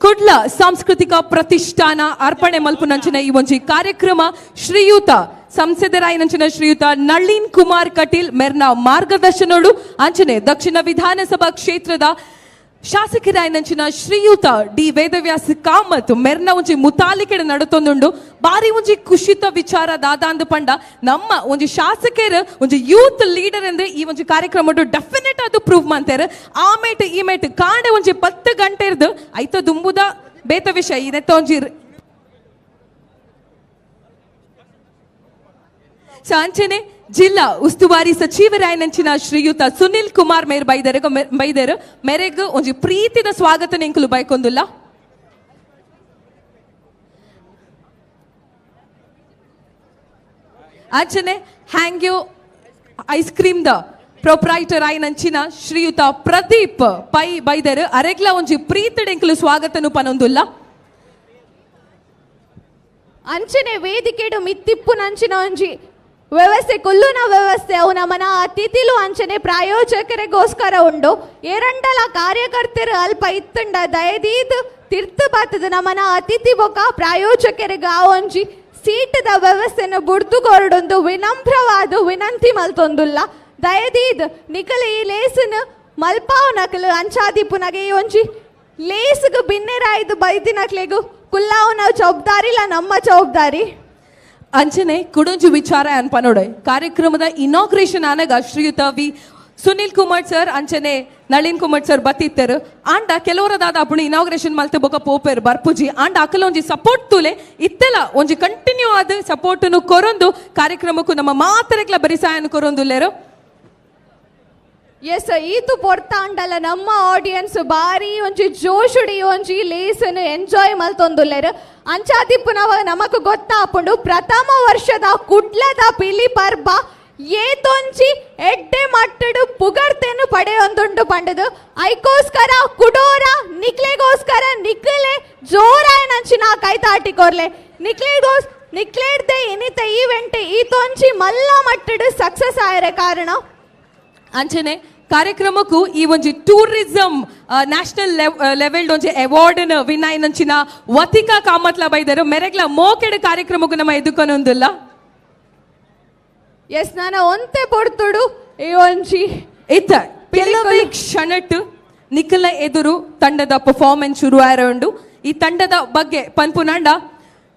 Speaker 13: ಕುಡ್ಲ ಸಾಂಸ್ಕೃತಿಕ ಪ್ರತಿಷ್ಠಾನ ಅರ್ಪಣೆ ಮಲ್ಪುನಂಚಿನ ಈ ಒಂಜಿ ಕಾರ್ಯಕ್ರಮ ಶ್ರೀಯುತ ಸಂಸದರಾಯಿನಂಚಿನ ಶ್ರೀಯುತ ನಳಿನ್ ಕುಮಾರ್ ಕಟೀಲ್ ಮೆರ್ನ ಮಾರ್ಗದರ್ಶನೋಡು ಅಂಚನೆ ದಕ್ಷಿಣ ವಿಧಾನಸಭಾ ಕ್ಷೇತ್ರದ ಶಾಸಕರಾಯಿನಂಚಿನ ಶ್ರೀಯುತ ಡಿ ವೇದವ್ಯಾಸ ಕಾಮತ್ ಮೆರ್ನ ಒಂಜಿ ಮುತಾಲಿಕೆಡೆ ನಡತೊಂದುಂಡು. ಬಾರಿ ಒಂಜಿ ಕುಶಿತ ವಿಚಾರ ದಾದಾಂದು ಪಂಡ ನಮ್ಮ ಒಂಜಿ ಶಾಸಕರು ಒಂಜಿ ಯೂತ್ ಲೀಡರ್ ಅಂದ್ರೆ ಈ ಒಂಜಿ ಕಾರ್ಯಕ್ರಮ ಡೆಫಿನೆಟ್ ಅದು ಪ್ರೂವ್ ಮಾಡ್ತಾರೆ. ಆ ಮೇಟ್ ಈ ಮೇಟ್ ಕಾಂಡೆ ಒಂಜಿ 10 ಗಂಟೆ ಇರ್ದು ಐತ ದುಂಬುದ ಬೇತ ವಿಷಯ ಇದೆತ್ತ ಒಂಜಿ ಅಂಚನೆ ಜಿಲ್ಲಾ ಉಸ್ತುವಾರಿ ಸಚಿವರಾಯನಂಚಿನ ಶ್ರೀಯುತ ಸುನಿಲ್ ಕುಮಾರ್ ಮೇರ್ ಬೈದರು ಮೇರೆಗ್ ಒಂಜಿ ಪ್ರೀತಿದ ಸ್ವಾಗತ ನಿಂಕುಲು ಬೈಕೊಂದುಲ್ಲ. ಅಂಚನೆ Hangyo ice cream the proprietor ಆಯನಂಚಿನ ಶ್ರೀಯುತ ಪ್ರದೀಪ್ ಪೈ ಬೈದರು ಅರೆಗ್ಲ ಒಂಜಿ ಪ್ರೀತಿಡೆಂಕುಲು ಸ್ವಾಗತನು ಪನೊಂದುಲ್ಲ.
Speaker 9: ಅಂಚನೆ ವೇದಿಕೆಡು ಮಿತ್ತಿಪ್ಪು ನಂಚಿನ ಒಂಜಿ ವ್ಯವಸ್ಥೆ ಕುಲ್ಲುನ ವ್ಯವಸ್ಥೆ ಅವು ನಮ್ಮನ ಅತಿಥಿಲು ಅಂಚನೆ ಪ್ರಾಯೋಜಕರಿಗೋಸ್ಕರ ಉಂಡು. ಏರಂಡಲ ಕಾರ್ಯಕರ್ತರು ಅಲ್ಪ ಇತ್ತುಂಡ ದಯದೀದ್ ತಿರ್ತು ಬಾತದ ನಮ್ಮನ ಅತಿಥಿ ಬೊಕ ಪ್ರಾಯೋಜಕರಿಗೆ ಆ ಒಂಜಿ ಸೀಟದ ವ್ಯವಸ್ಥೆನ ಬುಡ್ದು ಕೊರಡೊಂದು ವಿನಮ್ರವಾದ ವಿನಂತಿ ಮಲ್ತೊಂದುಲ್ಲ. ದಯದೀದ್ ನಿಕಲ ಈ ಲೇಸನ್ ಮಲ್ಪಾವ್ ನಕಲು ಅಂಚಾದಿಪ್ಪುನಗೆ ಈ ಒಂಜಿ ಲೇಸ್ಗ್ ಬಿನ್ನೆರಾಯ್ದು ಬೈದಿನಕ್ಲೆಗು ಕುಲ್ಲಾವ್ ನಾವು ಜವಾಬ್ದಾರಿ ಇಲ್ಲ ನಮ್ಮ ಜವಾಬ್ದಾರಿ.
Speaker 13: ಅಂಚನೆ ಕುಡೊಂಜು ವಿಚಾರ ಅನ್ಪನೋಡೆ ಕಾರ್ಯಕ್ರಮದ ಇನಾಗ್ರೇಷನ್ ಆನಗ ಶ್ರೀಯುತ ವಿ ಸುನಿಲ್ ಕುಮಾರ್ ಸರ್ ಅಂಚನೆ ನಳಿನ್ ಕುಮಾರ್ ಸರ್ ಬತ್ತಿತ್ತರು. ಆಂಡ ಕೆಲವರದಾದ ಅಪ್ಪುಣ ಇನಾಗ್ರೇಷನ್ ಮಲ್ತೆ ಬೊಕ ಪೋಪೆರ್ ಬರ್ಪುಜಿ ಆಂಡ ಅಕಲ ಒಂಜಿ ಸಪೋರ್ಟ್ ತುಲೆ ಇತ್ತೆಲ ಒಂಜಿ ಕಂಟಿನ್ಯೂ ಆದ ಸಪೋರ್ಟ್ನು ಕೊರೊಂದು ಕಾರ್ಯಕ್ರಮಕ್ಕೂ ನಮ್ಮ ಮಾತರೆಗ್ಲ ಬರಿಸಾಯನ ಕೊರೊಂದುಲ್ಲೇರು.
Speaker 9: ಎಸ್, ಈತು ಪೊರ್ತಾಂಡಲ ನಮ್ಮ ಆಡಿಯನ್ಸ್ ಬಾರಿ ಒಂಜಿ ಜೋಶುಡಿ ಒಂಜಿ ಲೇಸನ್ ಎಂಜಾಯ್ ಮಲ್ತೊಂದುಲ್ಲೇರು. ಅಂಚಾದಿಪ್ಪುನವ ನಮಕ್ ಗೊತ್ತಾಪುಂಡು ಪ್ರಥಮ ವರ್ಷದ ಕುಡ್ಲದ ಪಿಲಿ ಪರ್ಬ ಏತೊಂಜಿ ಎಡ್ಡೆ ಮಟ್ಟಡು ಪುಗರ್ತೆನು ಪಡೆಯೊಂದುಂಡು ಪಂಡದು. ಐಕೋಸ್ಕರ ಕುಡೋರ ನಿಕ್ಲೆಗೋಸ್ಕರ ನಿಕ್ಲೆ ಜೋರಾಯನಂಚಿನ ಕೈತಾಟಿಕೋರ್ಲೆ ನಿಕ್ಲೆಗೋಸ್ ನಿಕ್ಲೇಡ್ದೆ ಇನಿತ ಈವೆಂಟ್ ಈತೊಂಜಿ ಮಲ್ಲ ಮಟ್ಟಡು ಸಕ್ಸಸ್ ಆಯರೆ ಕಾರಣ.
Speaker 13: ಅಂಚನೆ ಕಾರ್ಯಕ್ರಮಕ್ಕೂ ಈ ಒಂಜಿ ಟೂರಿಸಂ ನ್ಯಾಷನಲ್ ಲೆವೆಲ್ ಒಂಜಿ ಅವಾರ್ಡ್ ವಿನ್ ಆಯಿನಂಚಿನ ವತಿಕಾ ಕಾಮತ್ಲ ಬೈದರು ಮೆರೆಗ್ಲ ಮೋಕೆಡ್ ಕಾರ್ಯಕ್ರಮಕ್ಕೂ ನಮ್ಮ ಎದುಕೊನೊಂದುಲ್ಲ.
Speaker 9: ಎಸ್, ನಾನು ಒಂತೆ ಪೊರ್ತುಡು ಈ ಒಂಜಿ
Speaker 13: ಇತ್ತ ಕೆಲವೇ ಕ್ಷಣಟ್ ನಿಖಲ ಎದುರು ತಂಡದ ಪರ್ಫಾರ್ಮೆನ್ಸ್ ಶುರು ಆಯ್ರುಂಡು. ಈ ತಂಡದ ಬಗ್ಗೆ ಪನ್ಪುನಂಡ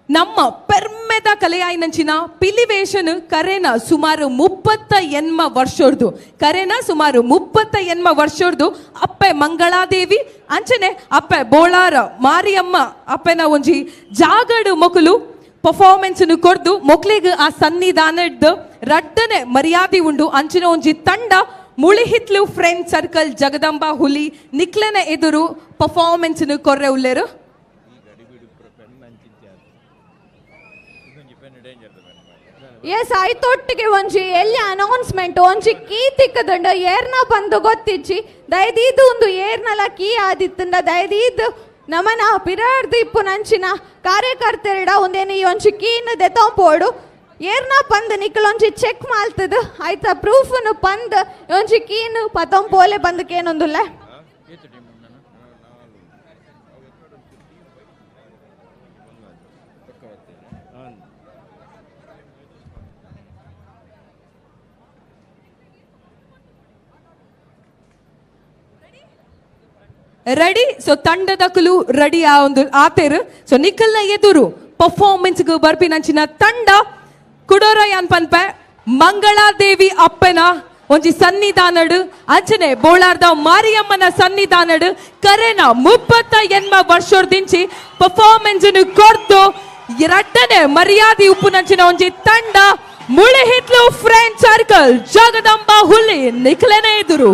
Speaker 13: ನಮ್ಮ ಪೆರ್ಮೆದ ಕಲೆಯಾಯಿನಂಚಿನ ಪಿಲಿವೇಶನ್ ಕರೆನ ಸುಮಾರು 38 ವರ್ಷರ್ದು ಕರೆನ ಸುಮಾರು 38 ವರ್ಷರ್ದು ಅಪ್ಪೆ ಮಂಗಳಾದೇವಿ ಅಂಚನೆ ಅಪ್ಪೆ ಬೋಳಾರ ಮಾರಿಯಮ್ಮ ಅಪ್ಪೆನ ಒಂಜಿ ಜಾಗಡು ಮೊಕಲು ಪರ್ಫಾರ್ಮೆನ್ಸ್ ಕೊರ್ದು ಮೊಕ್ಲೆಗ್ ಆ ಸನ್ನಿಧಾನದ ರಡ್ಡನೆ ಮರ್ಯಾದೆ ಉಂಡು. ಅಂಚನೆ ಒಂಜಿ ತಂಡ ಮುಳಿಹಿತ್ಲು ಫ್ರೆಂಡ್ ಸರ್ಕಲ್ ಜಗದಂಬಾ ಹುಲಿ ನಿಕ್ಲೆನ ಎದುರು ಪರ್ಫಾರ್ಮೆನ್ಸ್ ಕೊರ್ರೆ ಉಲ್ಲೇರು.
Speaker 9: ಎಸ್, ಆಯ್ತೊಟ್ಟಿಗೆ ಒಂಜಿ ಎಲ್ಲಿ ಅನೌನ್ಸ್ಮೆಂಟ್ ಒಂಜಿ ಕೀ ತಿಕ್ಕದಂಡ ಏರ್ನ ಬಂದು ಗೊತ್ತಿಜ್ಜಿ ದಯದೀದು ಒಂದು ಏರ್ನಲ ಕೀ ಆದಿತ್ತಂಡ ದಯದೀದು ನಮನ ಪಿರಾರ್ದು ಇಪ್ಪು ನಂಚಿನ ಕಾರ್ಯಕರ್ತರಿಡ ಒಂದೇನು ಈ ಒಂಜಿ ಕೀನ್ ದೆತೊಂಪೋಡು ಏರ್ನ ಪಂದ್ ನಿಕ್ಕಲೊಂಜಿ ಚೆಕ್ ಮಾಲ್ತದ ಆಯ್ತಾ ಪ್ರೂಫ್ನು ಪಂದ್ ಒಂಜಿ ಕೀನ್ ಪತೊಂಪೋಲೆ ಬಂದಕ್ಕೇನೊಂದುಲ್ಲ.
Speaker 13: ರೆಡಿ. ಸೊ ತಂಡದಕುಲು ರೆಡಿ ಆ ಒಂದು ಆತೇರು. ಸೊ ನಿಖಲ್ನ ಎದುರು ಪರ್ಫಾರ್ಮೆನ್ಸ್ ಬರ್ಪಿನಂಚಿನ ತಂಡ ಕುಡೋರ ಯಾನ್ ಪನ್ಪೆ ಮಂಗಳಾದೇವಿ ಅಪ್ಪನ ಒಂಜಿ ಸನ್ನಿಧಾನಡು ಅಂಚನೆ ಬೋಳಾರ್ದ ಮಾರಿಯಮ್ಮನ ಸನ್ನಿಧಾನಡು ಕರೆನ 38 ವರ್ಷದಿಂಚಿ ಪರ್ಫಾರ್ಮೆನ್ಸ್ ಕೊರ್ದು ಎರಡನೇ ಮರ್ಯಾದೆ ಉಪ್ಪುನಂಚಿನ ಒಂಜಿ ತಂಡ ಮುಳಿಹಿತ್ಲು ಫ್ರೆಂಡ್ ಸರ್ಕಲ್ ಜಗದಂಬ ಹುಲಿ ನಿಖಲನೆ ಎದುರು.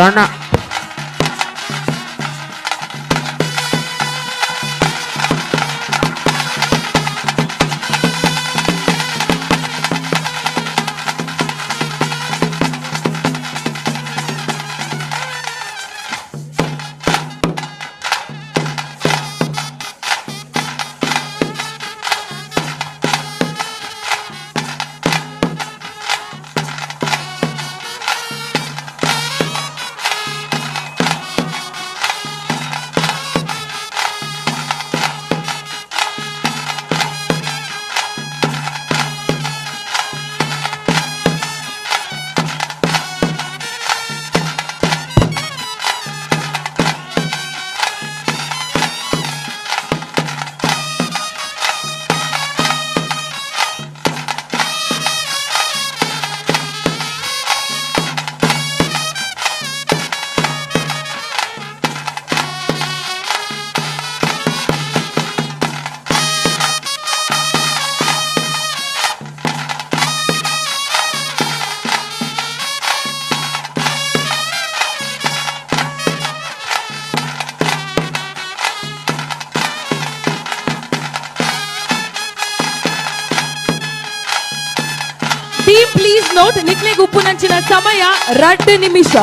Speaker 21: ರಣ.
Speaker 13: ಟೀಮ್ ಪ್ಲೀಸ್ ನೋಟ್, ನಿಕ್ಲೆಗ್ ಉಪ್ಪುನಂಚಿನ ಸಮಯ 2 ನಿಮಿಷ.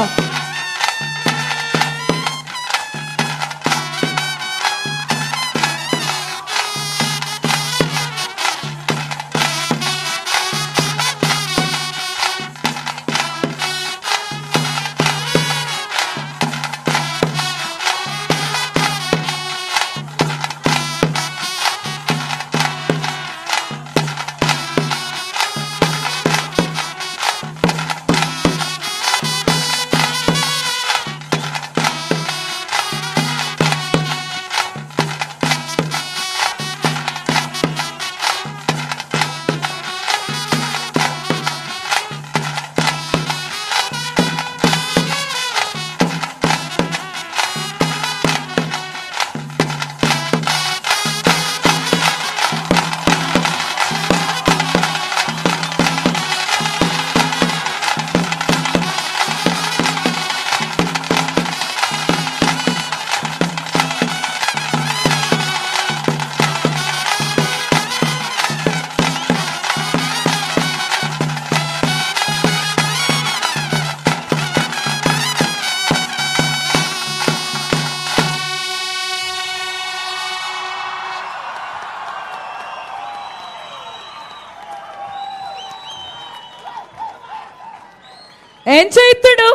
Speaker 13: ಎಂಚ ಇತ್ತುಡು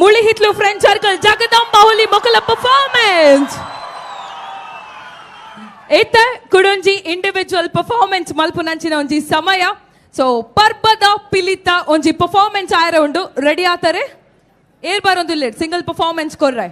Speaker 13: ಮುಳಿಹಿತ್ಲು ಫ್ರೆಂಡ್ ಸರ್ಕಲ್ ಜಗದಂಬ ಹುಲಿ ಮೊಕಲ ಪರ್ಫಾರ್ಮೆನ್ಸ್. ಏತ ಕುಡೊಂಜಿ ಇಂಡಿವಿಜುವಲ್ ಪರ್ಫಾರ್ಮೆನ್ಸ್ ಮಲ್ಪುನಂಚಿನ ಒಂಜಿ ಸಮಯ. ಸೊ ಪರ್ಬದ ಪಿಲಿತ ಒಂಜಿ ಪರ್ಫಾರ್ಮೆನ್ಸ್ ಆಯರ ಉಂಡು. ರೆಡಿ ಆತಾರೆ ಏರ್ ಬಾರೊಂದು ಸಿಂಗಲ್ ಪರ್ಫಾರ್ಮೆನ್ಸ್ ಕೊರ್ರೆ.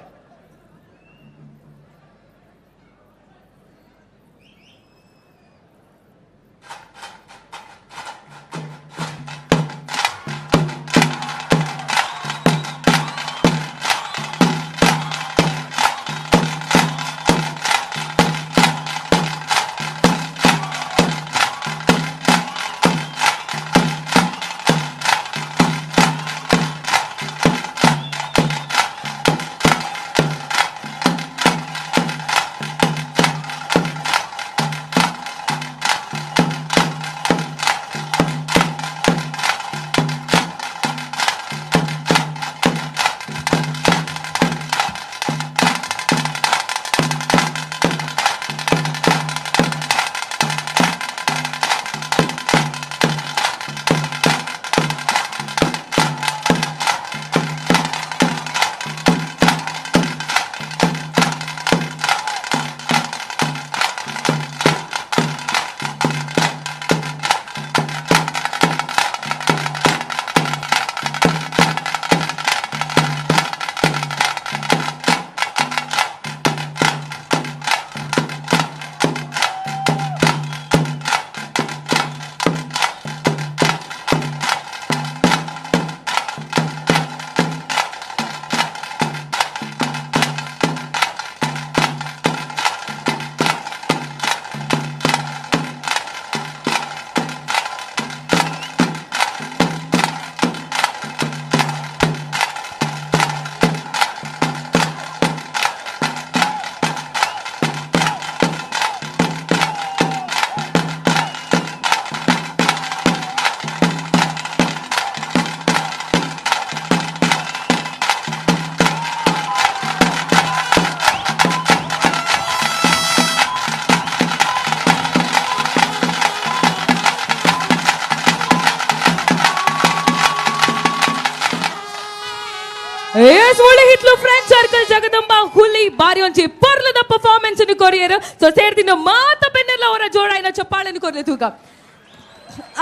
Speaker 13: S Mulihitlu friend circle Jagadamba Huli ಬಾರಿ ಒಂಜಿ ಪೊರ್ಲದ ಪರ್ಫಾರ್ಮೆನ್ಸ್ ನು ಕೊರಿಯರ್. ಸೊ ಸೇರ್ದಿನ ಮಾತ ಬೆನ್ನೆಲ್ಲ ಅವರ ಜೋಡಾಯಿನ ಚಪ್ಪಾಳೆನು ಕೊರ್ಲೆ ತೂಕ.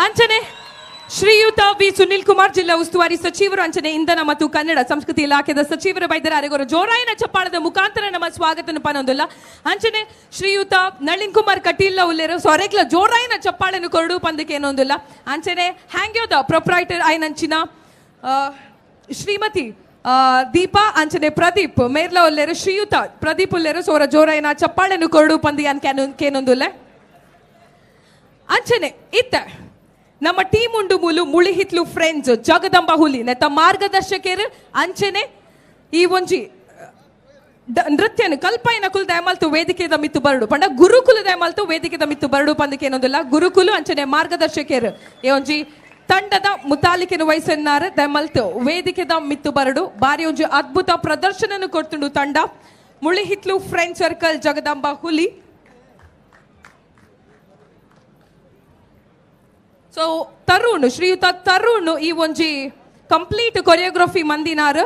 Speaker 13: ಅಂಚನೆ ಶ್ರೀಯುತ ವಿ ಸುನಿಲ್ ಕುಮಾರ್ ಜಿಲ್ಲಾ ಉಸ್ತುವಾರಿ ಸಚಿವರು ಅಂಚನೆ ಇಂಧನ ಮತ್ತು ಕನ್ನಡ ಸಂಸ್ಕೃತಿ ಇಲಾಖೆದ ಸಚಿವರು ಬೈದರ ಅರೆಗೋರ ಜೋರಾಯಿನ ಚಪ್ಪಾಳದ ಮುಖಾಂತರ ನಮ್ಮ ಸ್ವಾಗತನ ಪನೊಂದಿಲ್ಲ. ಅಂಚನೆ ಶ್ರೀಯುತ ನಳಿನ್ ಕುಮಾರ್ ಕಟೀಲ್ ಉಲ್ಲೇರು ಸೊ ಅರೆಗ್ಲ ಜೋರಾಯಿನ ಚಪ್ಪಾಳನ್ನು ಕೊರಡು ಪಂದಕ್ಕೆ ಏನೊಂದಿಲ್ಲ. ಅಂಚನೆ ಹ್ಯಾಂಗ್ಯೋದ ಪ್ರೊಪ್ರೈಟರ್ ಆಯ್ನಂಚಿನ ಶ್ರೀಮತಿ ದೀಪಾ ಅಂಚನೆ ಪ್ರದೀಪ್ ಮೇರ್ಲ ಉಲ್ಲೇರು ಶ್ರೀಯುತ ಪ್ರದೀಪ್ ಉಲ್ಲೇರು ಸೋರ ಜೋರಾಯಿನ ಚಪ್ಪಾಳೆಯನ್ನು ಕೊರಡು ಪಂದಿ ಅನ್ಕೇನೊಂದಿಲ್ಲ. ಅಂಚನೆ ಇತ್ತ ನಮ್ಮ ಟೀಮ್ ಉಂಡು ಮೂಲು ಮುಳಿಹಿತ್ಲು ಫ್ರೆಂಡ್ಸ್ ಜಗದಂಬ ಹುಲಿ ನೆತ್ತ ಮಾರ್ಗದರ್ಶಕರು ಅಂಚನೆ ಈ ಒಂಜಿ ನೃತ್ಯನು ಕಲ್ಪೈನ ಕುಲ ದಯಮಲ್ತು ವೇದಿಕೆದ ಮಿತ್ತು ಬರಡು ಪಂಡ ಗುರುಕುಲ ದಯಮಲ್ತು ವೇದಿಕೆದ ಮಿತ್ತು ಬರಡು ಪಂದಕ್ಕೆ ಏನೊಂದಿಲ್ಲ. ಗುರುಕುಲು ಅಂಚನೆ ಮಾರ್ಗದರ್ಶಕರು ಈ ಒಂಜಿ ತಂಡದ ಮುತಾಲಿಕೆನು ವಹಿಸನ್ನಾರು ದಯಮಲ್ತು ವೇದಿಕೆದ ಮಿತ್ತು ಬರಡು ಬಾರಿ ಒಂಜಿ ಅದ್ಭುತ ಪ್ರದರ್ಶನನು ಕೊಡ್ತುಂಡು ತಂಡ ಮುಳಿಹಿತ್ಲು ಫ್ರೆಂಡ್ ಸರ್ಕಲ್ ಜಗದಂಬ ಹುಲಿ. ಸೊ ತರುಣ್ ಶ್ರೀಯುತ ತರುಣ್ ಈ ಒಂಜಿ ಕಂಪ್ಲೀಟ್ ಕೊರಿಯೋಗ್ರಫಿ ಮಂದಿನಾರು.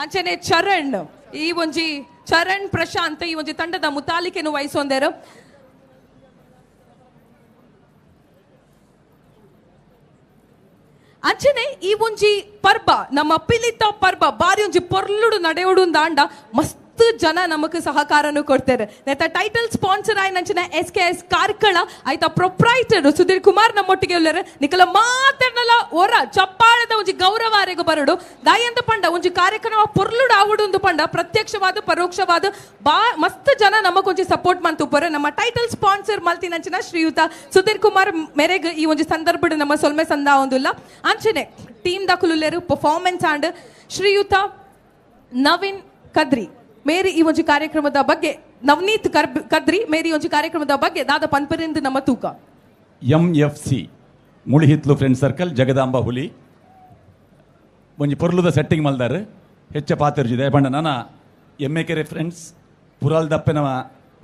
Speaker 13: ಅಂಚನೆ ಚರಣ್ ಈ ಒಂಜಿ ಚರಣ್ ಪ್ರಶಾಂತ್ ಈ ಒಂಜಿ ತಂಡದ ಮುತಾಲಿಕೆನು ವಹಿಸೊಂದೇರು. ಅಂಚನೆ ಈ ಒಂಜಿ ಪರ್ಬ ನಮ್ಮ ಪಿಲಿತ ಪರ್ಬ ಬಾರಿ ಒಂಜಿ ಪೊರ್ಲುಡು ನಡೆಯೋಡು ದಾಂಡ ಮಸ್ತ್ ಜನ ನಮಕ್ ಸಹಕಾರನು ಕೊಡ್ತಾರೆ. ನೆತ್ತ ಟೈಟಲ್ ಸ್ಪಾನ್ಸರ್ ಆಯ್ನಂಚಿನ ಎಸ್ ಕೆ ಎಸ್ ಕಾರ್ಕಳ ಆಯ್ತಾ ಪ್ರೊಪ್ರೈಟರ್ ಸುಧೀರ್ ಕುಮಾರ್ ನಮ್ಮೊಟ್ಟಿಗೆ ಉಳ್ಳರು. ನಿಕಲ ಮಾತರ್ನಲ ಒರ ಚಪ್ಪಾಳದ ಒಂಜಿ ಗೌರವ ಅರೆಗು ಬರಡು ದಾಯಂತ ಪಂಡ ಒಂಜಿ ಕಾರ್ಯಕ್ರಮ ಪೊರ್ಲುಡು ಆವುಡು ಪಂಡ ಪ್ರತ್ಯಕ್ಷವಾದ ಪರೋಕ್ಷವಾದ ಬಾ ಮಸ್ತ್ ಜನ ನಮಕ್ ಒಂಜಿ ಸಪೋರ್ಟ್ ಮಂತುಪ್ಪರು. ನಮ್ಮ ಟೈಟಲ್ ಸ್ಪಾನ್ಸರ್ ಮಲ್ತಿನಂಚಿನ ಶ್ರೀಯುತ ಸುಧೀರ್ ಕುಮಾರ್ ಮೆರೆಗ್ ಈ ಒಂಜಿ ಸಂದರ್ಭಡ್ ನಮ್ಮ ಸೊಲ್ಮೆ ಸಂದ ಒಂದುಲ್ಲ. ಅಂಚನೆ ಟೀಮ್ ದಾಕುಲುಲ್ಲೇರು ಪರ್ಫಾರ್ಮೆನ್ಸ್ ಆಂಡ್ ಶ್ರೀಯುತ ನವೀನ್ ಕದ್ರಿ ಮೇರಿ ಈ ಒಂಜಿ ಕಾರ್ಯಕ್ರಮದ ಬಗ್ಗೆ ನವನೀತ್ ಕದ್ರಿ ಮೇರಿ ಒಂಜಿ ಕಾರ್ಯಕ್ರಮದ ಬಗ್ಗೆ ದಾದ ಪನ್ಪರಿಂದ ನಮ್ಮ ತೂಕ.
Speaker 6: M F C Mulihitlu friend circle Jagadamba Huli ಒಂಜಿ ಪೊರ್ಲುದ ಸೆಟ್ಟಿಂಗ್ ಮಲ್ದಾರ್ ಹೆಚ್ಚ ಪಾತೆರ್ಜಿದೆ ಪಂಡ ನಾನ ಎಮ್ ಎ ಕೆರೆ ಫ್ರೆಂಡ್ಸ್ ಪುರಾಲ್ ದಪ್ಪೆನ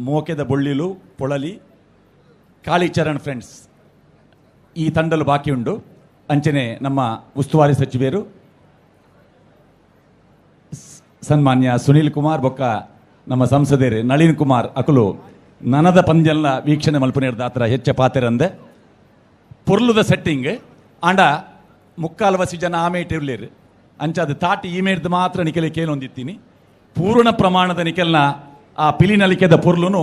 Speaker 6: ಮೋಕೆದ ಬೊಳ್ಳಿಲು ಪೊಳಲಿ ಕಾಳಿಚರಣ್ ಫ್ರೆಂಡ್ಸ್ ಈ ತಂಡಲು ಬಾಕಿ ಉಂಡು. ಅಂಚನೆ ನಮ್ಮ ಉಸ್ತುವಾರಿ ಸಚಿವರು ಸನ್ಮಾನ್ಯ ಸುನೀಲ್ ಕುಮಾರ್ ಬೊಕ್ಕ ನಮ್ಮ ಸಂಸದರು ನಳಿನ್ ಕುಮಾರ್ ಅಕುಲು ನನದ ಪಂದ್ಯಲ್ನ ವೀಕ್ಷಣೆ ಮಲ್ಪುನೇರ್ದ ಆತರ ಹೆಚ್ಚ ಪಾತೆರಂದೆ ಪೊರ್ಲುದ ಸೆಟ್ಟಿಂಗ್ ಆಂಡ ಮುಕ್ಕಾಲ್ವಸಿ ಜನ ಆಮೇಟ್ ಇರ್ಲಿರು ಅಂಚಾದ ತಾಟಿ ಈಮೇರ್ದು ಮಾತ್ರ ನಿಕೆಲೆ ಕೇಳೊಂದಿತ್ತೀನಿ ಪೂರ್ಣ ಪ್ರಮಾಣದ ನಿಕೆಲ್ನ ಆ ಪಿಲಿ ನಲಿಕೆದ ಪೊರ್ಲುನು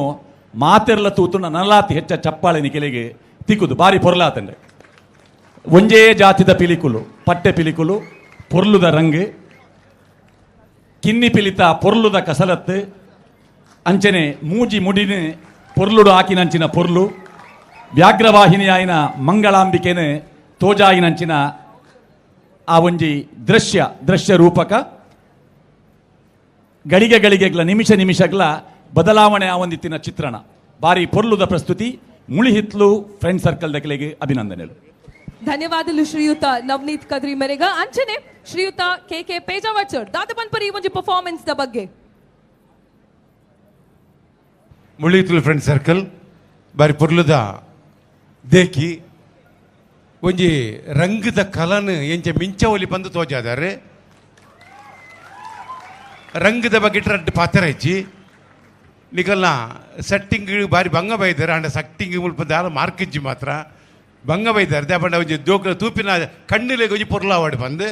Speaker 6: ಮಾತೆರ್ಲ ತೂತು ನಲಾತಿ ಹೆಚ್ಚ ಚಪ್ಪಾಳೆ ನಿಕೆಲೆಗೆ ತಿಕ್ಕುದು ಬಾರಿ ಪೊರ್ಲಾತಂಡೆ. ಒಂಜೇ ಜಾತಿದ ಪಿಲಿಕುಲು ಪಟ್ಟೆ ಪಿಲಿಕುಲು ಪೊರ್ಲುದ ರಂಗ್ ಕಿನ್ನಿ ಪಿಲಿತ ಪೊರ್ಲುದ ಕಸಲತ್ತು ಅಂಚನೆ ಮೂಜಿ ಮುಡಿನ ಪೊರ್ಲುಡು ಆಕಿನಂಚಿನ ಪೊರ್ಲು ವ್ಯಾಘ್ರವಾಹಿನಿಯಾಯಿನ ಮಂಗಳಾಂಬಿಕೆನ ತೋಜಾಯಿನಂಚಿನ ಆ ಒಂಜಿ ದೃಶ್ಯ ದೃಶ್ಯ ರೂಪಕ ಗಳಿಗೆ ಗಳಿಗೆಗ್ಲ ನಿಮಿಷ ನಿಮಿಷಗ್ಲ ಬದಲಾವಣೆ ಆ ಒಂದಿತ್ತಿನ ಚಿತ್ರಣ ಬಾರಿ ಪೊರ್ಲುದ ಪ್ರಸ್ತುತಿ. ಮುಳಿಹಿತ್ಲು ಫ್ರೆಂಡ್ ಸರ್ಕಲ್ ದಕಲೆಗೆ ಅಭಿನಂದನೆಗಳು.
Speaker 13: ಧನ್ಯವಾದಗಳು ಶ್ರೀಯುತ ನವನೀತ್ ಕದ್ರಿ ಮೇರೆಗ. ಅಂಚನೆ ಶ್ರೀಯುತ ಕೆ ಕೆ ಪೇಜಾವರ್ ಸರ್ ದಾದ ಪನ್ಪರಿ ಈ ಒಂಜಿ ಪರ್ಫಾರ್ಮೆನ್ಸ್ the ಬಗ್ಗೆ.
Speaker 14: ಮುಳಿಹಿತ್ಲು ಫ್ರೆಂಡ್ ಸರ್ಕಲ್ ಬಾರಿ ಪೊರ್ಲುದ ದೇಕಿ ಒಂಜಿ ರಂಗದ ಕಲನ್ ಎಂಚ ಮಿಂಚ ಒಲಿ ಬಂದು ತೋಜಾದಾರೆ ರಂಗದ ಬಗ್ಗೆ ರಡ್ಡು ಪಾತ್ರ ಹೆಚ್ಚಿ ನಿಕಲ್ನ ಸೆಟ್ಟಿಂಗ್ ಬಾರಿ ಭಂಗ ಬೈದಾರೆ ಅಂಡ ಸೆಟ್ಟಿಂಗ್ ಮುಲ್ಪ ದಾಲ ಮಾರ್ಕಿಜ್ಜಿ ಮಾತ್ರ ಬಂಗ ಬೈದಾರೆ ದೇಪಂಡ ಒಂಜಿ ದೋಕ ತೂಪಿನ ಕಣ್ಣಿಲೆ ಒಂಜಿ ಪೊರ್ಲಾವಾಡು ಬಂದು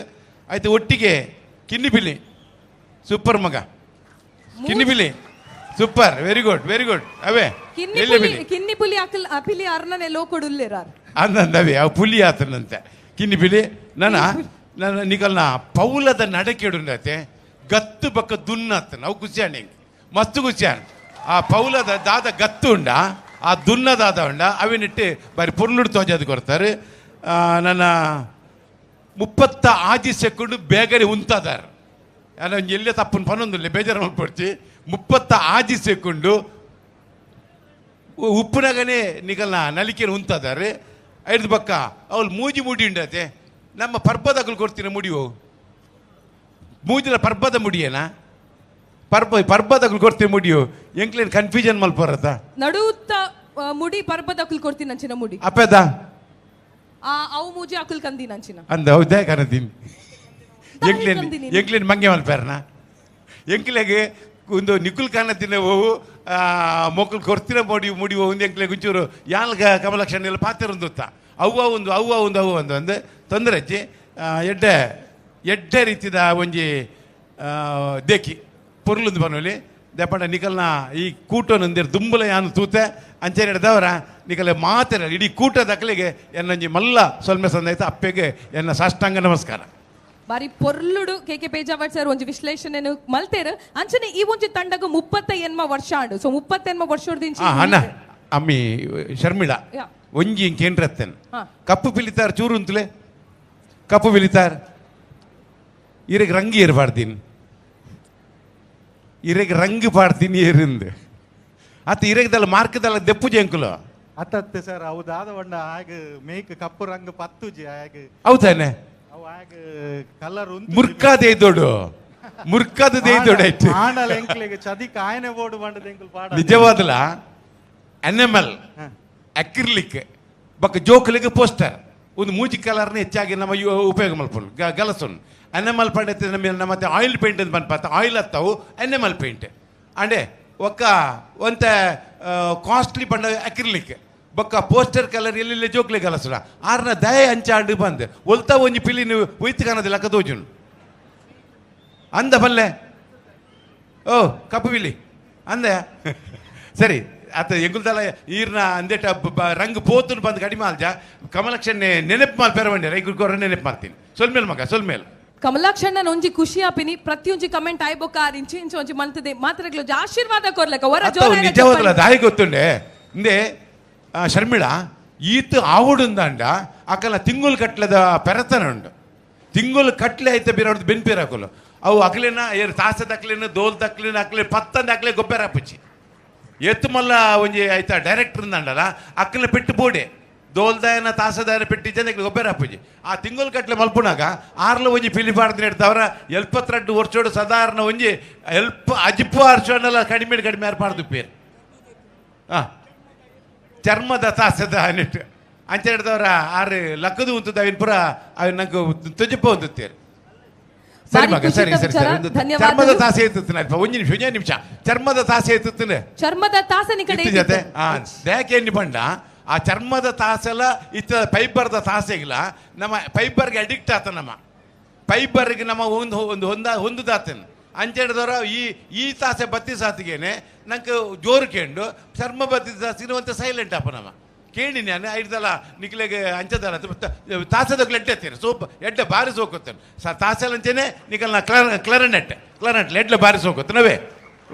Speaker 14: ಆಯ್ತು ಒಟ್ಟಿಗೆ ಕಿನ್ನಿಪಿಲಿ ಸೂಪರ್ ಮಗ ಕಿನ್ನಿಪಿಲಿ super very good very good ಅವೇ
Speaker 13: ಕಿನ್ನಿ ಪುಲಿ ಅಕಲ್ ಪಿಲಿ ಅರ್ನನೆ ಲೋಕೊಡುಲ್ಲೇರಾರ್
Speaker 14: ಅಂದಂದವೇ ಅವು ಪುಲಿ ಆತನಂತೆ ಕಿನ್ನಿಪಿಲಿ ನನ್ನ ನನ್ನ ನಿಕಲ್ನ ಪೌಲದ ನಡಕೆಡುಂಡತೆ ಗತ್ತು ಬಕ್ಕ ದುನ್ನತ್ತ ನಾವು ಖುಷಿಯಾಣ ಮಸ್ತ್ ಖುಷಿಯಾಣ ಆ ಪೌಲದ ದಾದ ಗತ್ತು ಉಂಡ ಆ ದುನ್ನ ದಾದ ಉಂಡ ಅವಿನಿಟ್ಟು ಬಾರಿ ಪೊರ್ಲುಡು ತೋಜಾದು ಕೊಡ್ತಾರೆ. ನನ್ನ 36 ಸೆಕೆಂಡು ಬೇಗನೆ ಉಂತಾದಾರ ನಾನು ಎಲ್ಲೇ ತಪ್ಪು ಪನ್ನೊಂದಿಲ್ಲ ಬೇಜಾರು ಮಾಡ್ಕೊಡ್ತಿ 36 ಸೆಕೆಂಡು ಉಪ್ಪುನಗನೇ ನಿಗಲ್ನ ನಲಿಕೆನ ಉಂತಾದಾರೆ ಐದು ಬಕ್ಕ ಅವಳು ಮೂಜಿ ಮುಡಿ ಉಂಡತೆ ನಮ್ಮ ಪರ್ಬದಗಳು ಕೊಡ್ತೀನಿ ಮುಡಿಯೋ ಮೂಜಿನ ಪರ್ಬದ ಮುಡಿಯೇನಾ ಪರ್ಬದಗಳು ಕೊಡ್ತೀನಿ ಮುಡಿಯೋ ಎಂಕ್ಲೇನು ಕನ್ಫ್ಯೂಷನ್ ಮಲ್ಪರತ್ತ
Speaker 13: ನಡುತ್ತ ಮುಡಿ ಪರ್ಬದಗಳು ಕೊಡ್ತೀನಿ ಅಂಚಿನ ಮುಡಿ
Speaker 14: ಅಪ್ಪದ
Speaker 13: ಅವು ಮೂಜಿ ಅಕುಲ್ ಕಂದಿನ ಅಂಚಿನ
Speaker 14: ಅಂದ ಹೌದೇ ಕನದಿನ್ ಎಂಕ್ಲೇನ್ ಎಂಕ್ಲೇನ್ ಮಂಗೆ ಮಲ್ಪೇರ್ನ ಎಂಕ್ಲೆಗೆ ಒಂದು ನಿಕುಲ್ ಕಾಣತಿನ ಹೋವು ಮೊಕ್ಕಲು ಕೊರ್ತಿನ ಮೋಡಿ ಮುಡಿ ಒಂದು ಎಂಕ್ಲೆ ಗುಂಚೂರು ಯಾಲ್ಗ ಕಮಲಕ್ಷಣ ಎಲ್ಲ ಪಾತ್ರ ಅವ್ವ ಒಂದು ಅವ್ವ ಒಂದು ಅವ್ವ ಒಂದು ಅಂದು ತೊಂದರೆ ಅಜ್ಜಿ ಎಡ್ಡೆ ಎಡ್ಡೆ ರೀತಿದ ಒಂಜಿ ದೇಕಿ ಪೊರ್ಲುಂದು ಬನ್ನೊಲಿ ದೆಪ್ಪಂಡ ನಿಕಲ್ನ ಈ ಕೂಟನೊಂದಿರು ದುಂಬುಲ ಯಾನು ತೂತೆ ಅಂಚೆ ಹಿಡ್ದವರ ನಿಕಲೆ ಮಾತಿನ ಇಡೀ ಕೂಟ ದಕ್ಕಲಿಗೆ ಎನ್ನೊಂಜಿ ಮಲ್ಲ ಸೊಲ್ಮೆ ಸಂದಾಯ್ತು ಅಪ್ಪೆಗೆ ಎನ್ನ ಸಾಷ್ಟಾಂಗ ನಮಸ್ಕಾರ.
Speaker 13: ಬಾರಿ ಪೊರ್ಲುಡು K K Pejawat sir ಒಂಜಿ ವಿಶ್ಲೇಷಣೆನು ಮಲ್ತೇರು ಅಂಚನೆ ಈ ಒಂಜಿ ತಂಡಗ 38 ವರ್ಷ ಆಂಡು. ಸೊ 38 ವರ್ಷದಿಂದ
Speaker 14: ಅಣ್ಣ ಅಮ್ಮಿ ಶರ್ಮಿಳಾ ಒಂಜಿ ಕೇಂದ್ರತ್ತೇನೆ ಕಪ್ಪು ಪಿಲಿತಾರ್ ಚೂರು ಅಂತಲೇ ಕಪ್ಪು ಪಿಲಿತಾರ್ ಇರಗೆ ರಂಗಿ ಏರ್ಪಾಡ್ತೀನಿ ಇರಗೆ ರಂಗು ಪಾಡ್ತೀನಿ ಏರಿಂದು ಅತ್ತ ಇರಗದಲ್ಲ ಮಾರ್ಕದಲ್ಲ ದೆಪ್ಪು ಜಂಕುಲು
Speaker 21: ಅತ್ತತ್ತೆ ಸರ್ ಹೌದಾದ ಒಂಡ ಆಗ ಮೇಕ್ ಕಪ್ಪು ರಂಗು ಪತ್ತುಜಿ ಆಗ
Speaker 14: ಹೌದಾನೆ
Speaker 21: ಕಲರ್
Speaker 14: ಮುರ್ಕಾದ ದೊಡ್ಡು ಮುರ್ಕಾದ ದೊಡ್ಡ ಆಯ್ತು
Speaker 21: ಆಂಡಲ ಎಂಕ್ಲೆಗೆ ಚದಿಕ್ ಆಯನೆ ಬೋರ್ಡು ಬಂಡದ ಎಂಕುಲು ಪಾಡ
Speaker 14: ನಿಜವಾದಲ ಎನಿಮಲ್ ಅಕ್ರಿಲಿಕ್ ಬಕ್ಕ ಜೋಕಲಿಗೆ ಪೋಸ್ಟರ್ ಒಂದು ಮೂಜಿ ಕಲರ್ನ ಹೆಚ್ಚಾಗಿ ನಮ್ಮ ಉಪಯೋಗ ಮಲ್ಪುನು ಗಲಸುನ್ ಎನಿಮಲ್ ಪಂಡಿತ ನಮ್ಮ ಮತ್ತೆ ಆಯಿಲ್ ಪೇಂಟ್ ಅಂತ ಬಂದ್ಪಾತ ಆಯಿಲ್ ಹತ್ತವು ಎನಿಮಲ್ ಪೇಂಟ್ ಅಂಡೆ ಒಕ್ಕ ಒಂತ ಕಾಸ್ಟ್ಲಿ ಪಂಡ ಅಕ್ರಿಲಿಕ್ ಬೊಕ್ಕ ಪೋಸ್ಟರ್ ಕಲರ್ ಎಲ್ಲೆಲ್ಲ ಜೋಕ್ಲೆ ಕಲಸುಡ ಆರ್ನ ದಯ ಅಂಚಾಂಡು ಬಂದು ಒಲ್ತಾ ಒಂಜಿ ಪಿಲಿ ನೀವು ಒಯ್ತು ಕಾಣೋದಿಲ್ಲ ಅಕ್ಕ ತೋಜುನು ಅಂದ ಬಲ್ಲೆ ಓ ಕಪ್ಪು ಪಿಲಿ ಅಂದ ಸರಿ ಆತ ಎಂಗುಲ್ದಲ್ಲ ಈರ್ನ ಅಂದೇಟ ರಂಗ್ ಪೋತುನು ಬಂದು ಕಡಿಮೆ ಆಲ್ಜ ಕಮಲಕ್ಷಣ್ಣೆ ನೆನಪು ಮಾಲ್ ಪೆರವಂಡೆ ರೈಗುರು ನೆನಪು ಮಾಡ್ತೀನಿ ಸೊಲ್ಮೇಲ್ ಮಗ ಸೊಲ್ಮೇಲ್
Speaker 13: ಕಮಲಾಕ್ಷಣ್ಣ ಒಂಜಿ ಖುಷಿ ಆಪಿನಿ ಪ್ರತಿಯೊಂಜಿ ಕಮೆಂಟ್ ಆಯ್ಬೊಕ್ಕ ಆರ್ ಇಂಚಿ ಇಂಚಿ ಒಂಜಿ ಮಲ್ತದೆ ಮಾತ್ರಗಳು ಆಶೀರ್ವಾದ ಕೊರ್ಲಕ ಹೊರ
Speaker 14: ನಿಜವಾದಲ್ಲ ದಾಯಿ ಗೊತ್ತುಂಡೆ ಇಂದೆ ಶರ್ಮಿಳಾ ಈತ ಆವುಡುಂದಾಂಡ ಅಕಲ ತಿಂಗುಲ್ ಕಟ್ಲದ ಪೆರತನ ಉಂಡು ತಿಂಗುಲ್ ಕಟ್ಲೆ ಐತೆ ಬಿರೋದು ಬೆನ್ಪೇರ್ ಹಾಕಲು ಅವು ಅಕ್ಲೇನ ಏರು ತಾಸೆ ತಕ್ಲೇನು ದೋಲ್ ತಕ್ಲೇನು ಅಕ್ಲೆ ಪತ್ತಂದ ಅಕ್ಲೆ ಗೊಬ್ಬರ ಹಾಪುಚಿ ಎತ್ತು ಮಲ್ಲ ಒಂಜಿ ಆಯ್ತಾ ಡೈರೆಕ್ಟರ್ ಅಂಡಲ್ಲ ಅಕ್ಕಲ ಪೆಟ್ಟು ಬೋಡೆ ದೋಲ್ದಾಯನ ತಾಸದಾಯನ ಪೆಟ್ಟಿ ಜನಕ್ಕೆ ಗೊಬ್ಬರ ಹಾಪುಜಿ ಆ ತಿಂಗುಲ್ ಕಟ್ಲೆ ಮಲ್ಪುನಾಗ ಆರ್ಲ ಒಂಜಿ ಪಿಲಿಪಾಡ್ದು ಇಡ್ತಾವ್ರ 72 ವರ್ಷೋಡು ಸಾಧಾರಣ ಒಂಜಿ ಎಲ್ಪ ಅಜಿಪ್ಪು ವರ್ಷೋಡಲ್ಲ ಕಡಿಮೆ ಕಡಿಮೆ ಆರ್ಪಾಡ್ದು ಪೇರು ಹಾಂ ಚರ್ಮದ ತಾಸದ ನೆಟ್ಟು ಅಂಚೆ ಹಿಡ್ದವ್ರ ಆರು ಲಕ್ಕದು ಉಂತದ ಅವಿನ ಪುರ ಅವಿನ ನಂಗೆ ತುಜಿಪ್ಪ ಹೊಂದುತ್ತೀರಿ. ಸರಿ ಮಗ ಸರಿ ಸರಿ ಸರಿ ಚರ್ಮದ ತಾಸೆ ಎತ್ತುತ್ತಾನೆ ಅಲ್ಪ ಒಂದು ನಿಮಿಷ ಒಂದೇ ನಿಮಿಷ ಚರ್ಮದ ತಾಸೆ ಎತ್ತುತ್ತಾನೆ
Speaker 13: ಚರ್ಮದ ತಾಸೆ ಕಡೆ
Speaker 14: ಜೊತೆ ಯಾಕೆ ಎಣ್ಣೆ ಬಂಡ ಆ ಚರ್ಮದ ತಾಸೆಲ್ಲ ಇತ್ತ ಫೈಬರ್ದ ತಾಸೆಗಿಲ್ಲ ನಮ್ಮ ಫೈಬರ್ಗೆ ಅಡಿಕ್ಟ್ ಆತ ನಮ್ಮ ಫೈಬರ್ಗೆ ನಮ್ಮ ಒಂದು ಒಂದು ಹೊಂದ ಹೊಂದುದಾತನ ಅಂಚೆ ಹಿಡ್ದವ್ರ ಈ ಈ ತಾಸೆ ಬತ್ತಿ ಸಾತಿಗೇನೆ ನಂಗೆ ಜೋರು ಕೇಂಡು ಚರ್ಮ ಬತ್ತಿ ಸಾಸಿನ ಒಂದು ಸೈಲೆಂಟ್ ಅಪ್ಪ ನಮ್ಮ ಕೇಳಿ ನಾನು ಐದಲ್ಲ ನಿಕ್ಲೆಗೆ ಅಂಚದಲ್ಲ ತಾಸೆದಕ್ಕೆ ಎಡ್ಡೆ ಎತ್ತೀನಿ ಸೋಪ್ ಎಡ್ಡೆ ಬಾರಿ ಸೋಕುತ್ತೇನೆ ಸ ತಾಸೆಲ್ಲ ಅಂಚೆನೆ ನಿಕಲ್ನ ಕ್ಲರನೆಟ್ ಕ್ಲರನೆಟ್ ಎಡ್ಲೆ ಬಾರಿ ಸೋಕುತ್ತೆ ನಾವೇ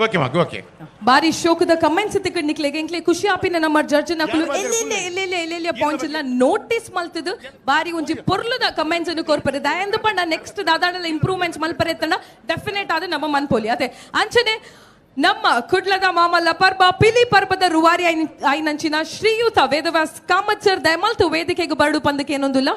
Speaker 14: ಓಕೆ ಮಗ ಓಕೆ
Speaker 13: ಬಾರಿ ಶೋಕದ ಕಮೆಂಟ್ಸ್ ತಿಕ್ಕಡ್ ನಿಕ್ಲೆಗೆ ಎಂಕ್ಲೆ ಖುಷಿ ಆಪಿನ ನಮ್ಮ ಜಡ್ಜ್ ನಕಲು ಎಲ್ಲೆಲ್ಲೆ ಎಲ್ಲೆಲ್ಲೆ ಎಲ್ಲೆಲ್ಲೆ ಪಾಯಿಂಟ್ಸ್ ಎಲ್ಲ ನೋಟಿಸ್ ಮಲ್ತದು ಬಾರಿ ಒಂಜಿ ಪೊರ್ಲುದ ಕಮೆಂಟ್ಸ್ ಅನ್ನು ಕೊರ್ಪರೆ ದಯಂದು ಪಂಡ ನೆಕ್ಸ್ಟ್ ದಾದಾಡಲ ಇಂಪ್ರೂವ್ಮೆಂಟ್ಸ್ ಮಲ್ಪರೆ ತನ ಡೆಫಿನೆಟ್ ಆದ ನಮ್ಮ ಮನ್ಪೋಲಿ ಅದೇ ಅಂಚನೆ ನಮ್ಮ ಕುಡ್ಲದ ಮಾಮಲ್ಲ ಪರ್ಬ ಪಿಲಿ ಪರ್ಬದ ರುವಾರಿ ಐನಂಚಿನ ಶ್ರೀಯುತ ವೇದವ್ಯಾಸ್ ಕಾಮತ್ ಸರ್ ದಯಮಲ್ತು ವೇದಿಕೆಗೆ ಬರಡು ಪಂದಕ್ಕೆ ಏನೊಂದಿಲ್ಲ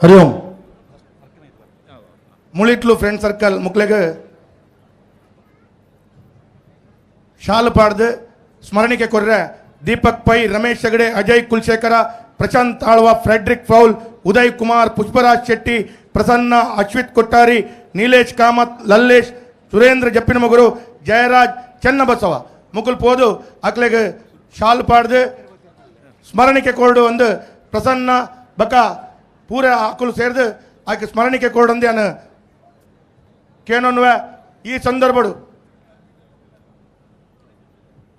Speaker 3: ಹರಿ ಓಂ. ಮುಳಿಟ್ಲು ಫ್ರೆಂಡ್ ಸರ್ಕಲ್ ಮುಕ್ಲೆಗೆ ಶಾಲು ಪಾಡ್ದು ಸ್ಮರಣಿಕೆ ಕೊರ್ರೆ Deepak pi, Ramesh Hegde, Ajay Kulashekara, Prashant Alva, Frederick Paul, Uday Kumar, Pushparaj Shetty, Prasanna, Ashwith Kottari, Nilesh Kamath, Lallesh, Surendra Jeppinamagaru, Jayaraj Chennabasava Mukul ಪೋದು ಅಕ್ಲೆಗೆ ಶಾಲು ಪಾಡ್ದು ಸ್ಮರಣಿಕೆ ಕೊರಡು ಒಂದು ಪ್ರಸನ್ನ ಬಕ ಪೂರ ಅಕುಲು ಸೇರಿದು ಆಕೆ ಸ್ಮರಣಿಕೆ ಕೊರಡಂದು ಅನು ಕೇನೊನ್ನುವೆ ಈ ಸಂದರ್ಭಡು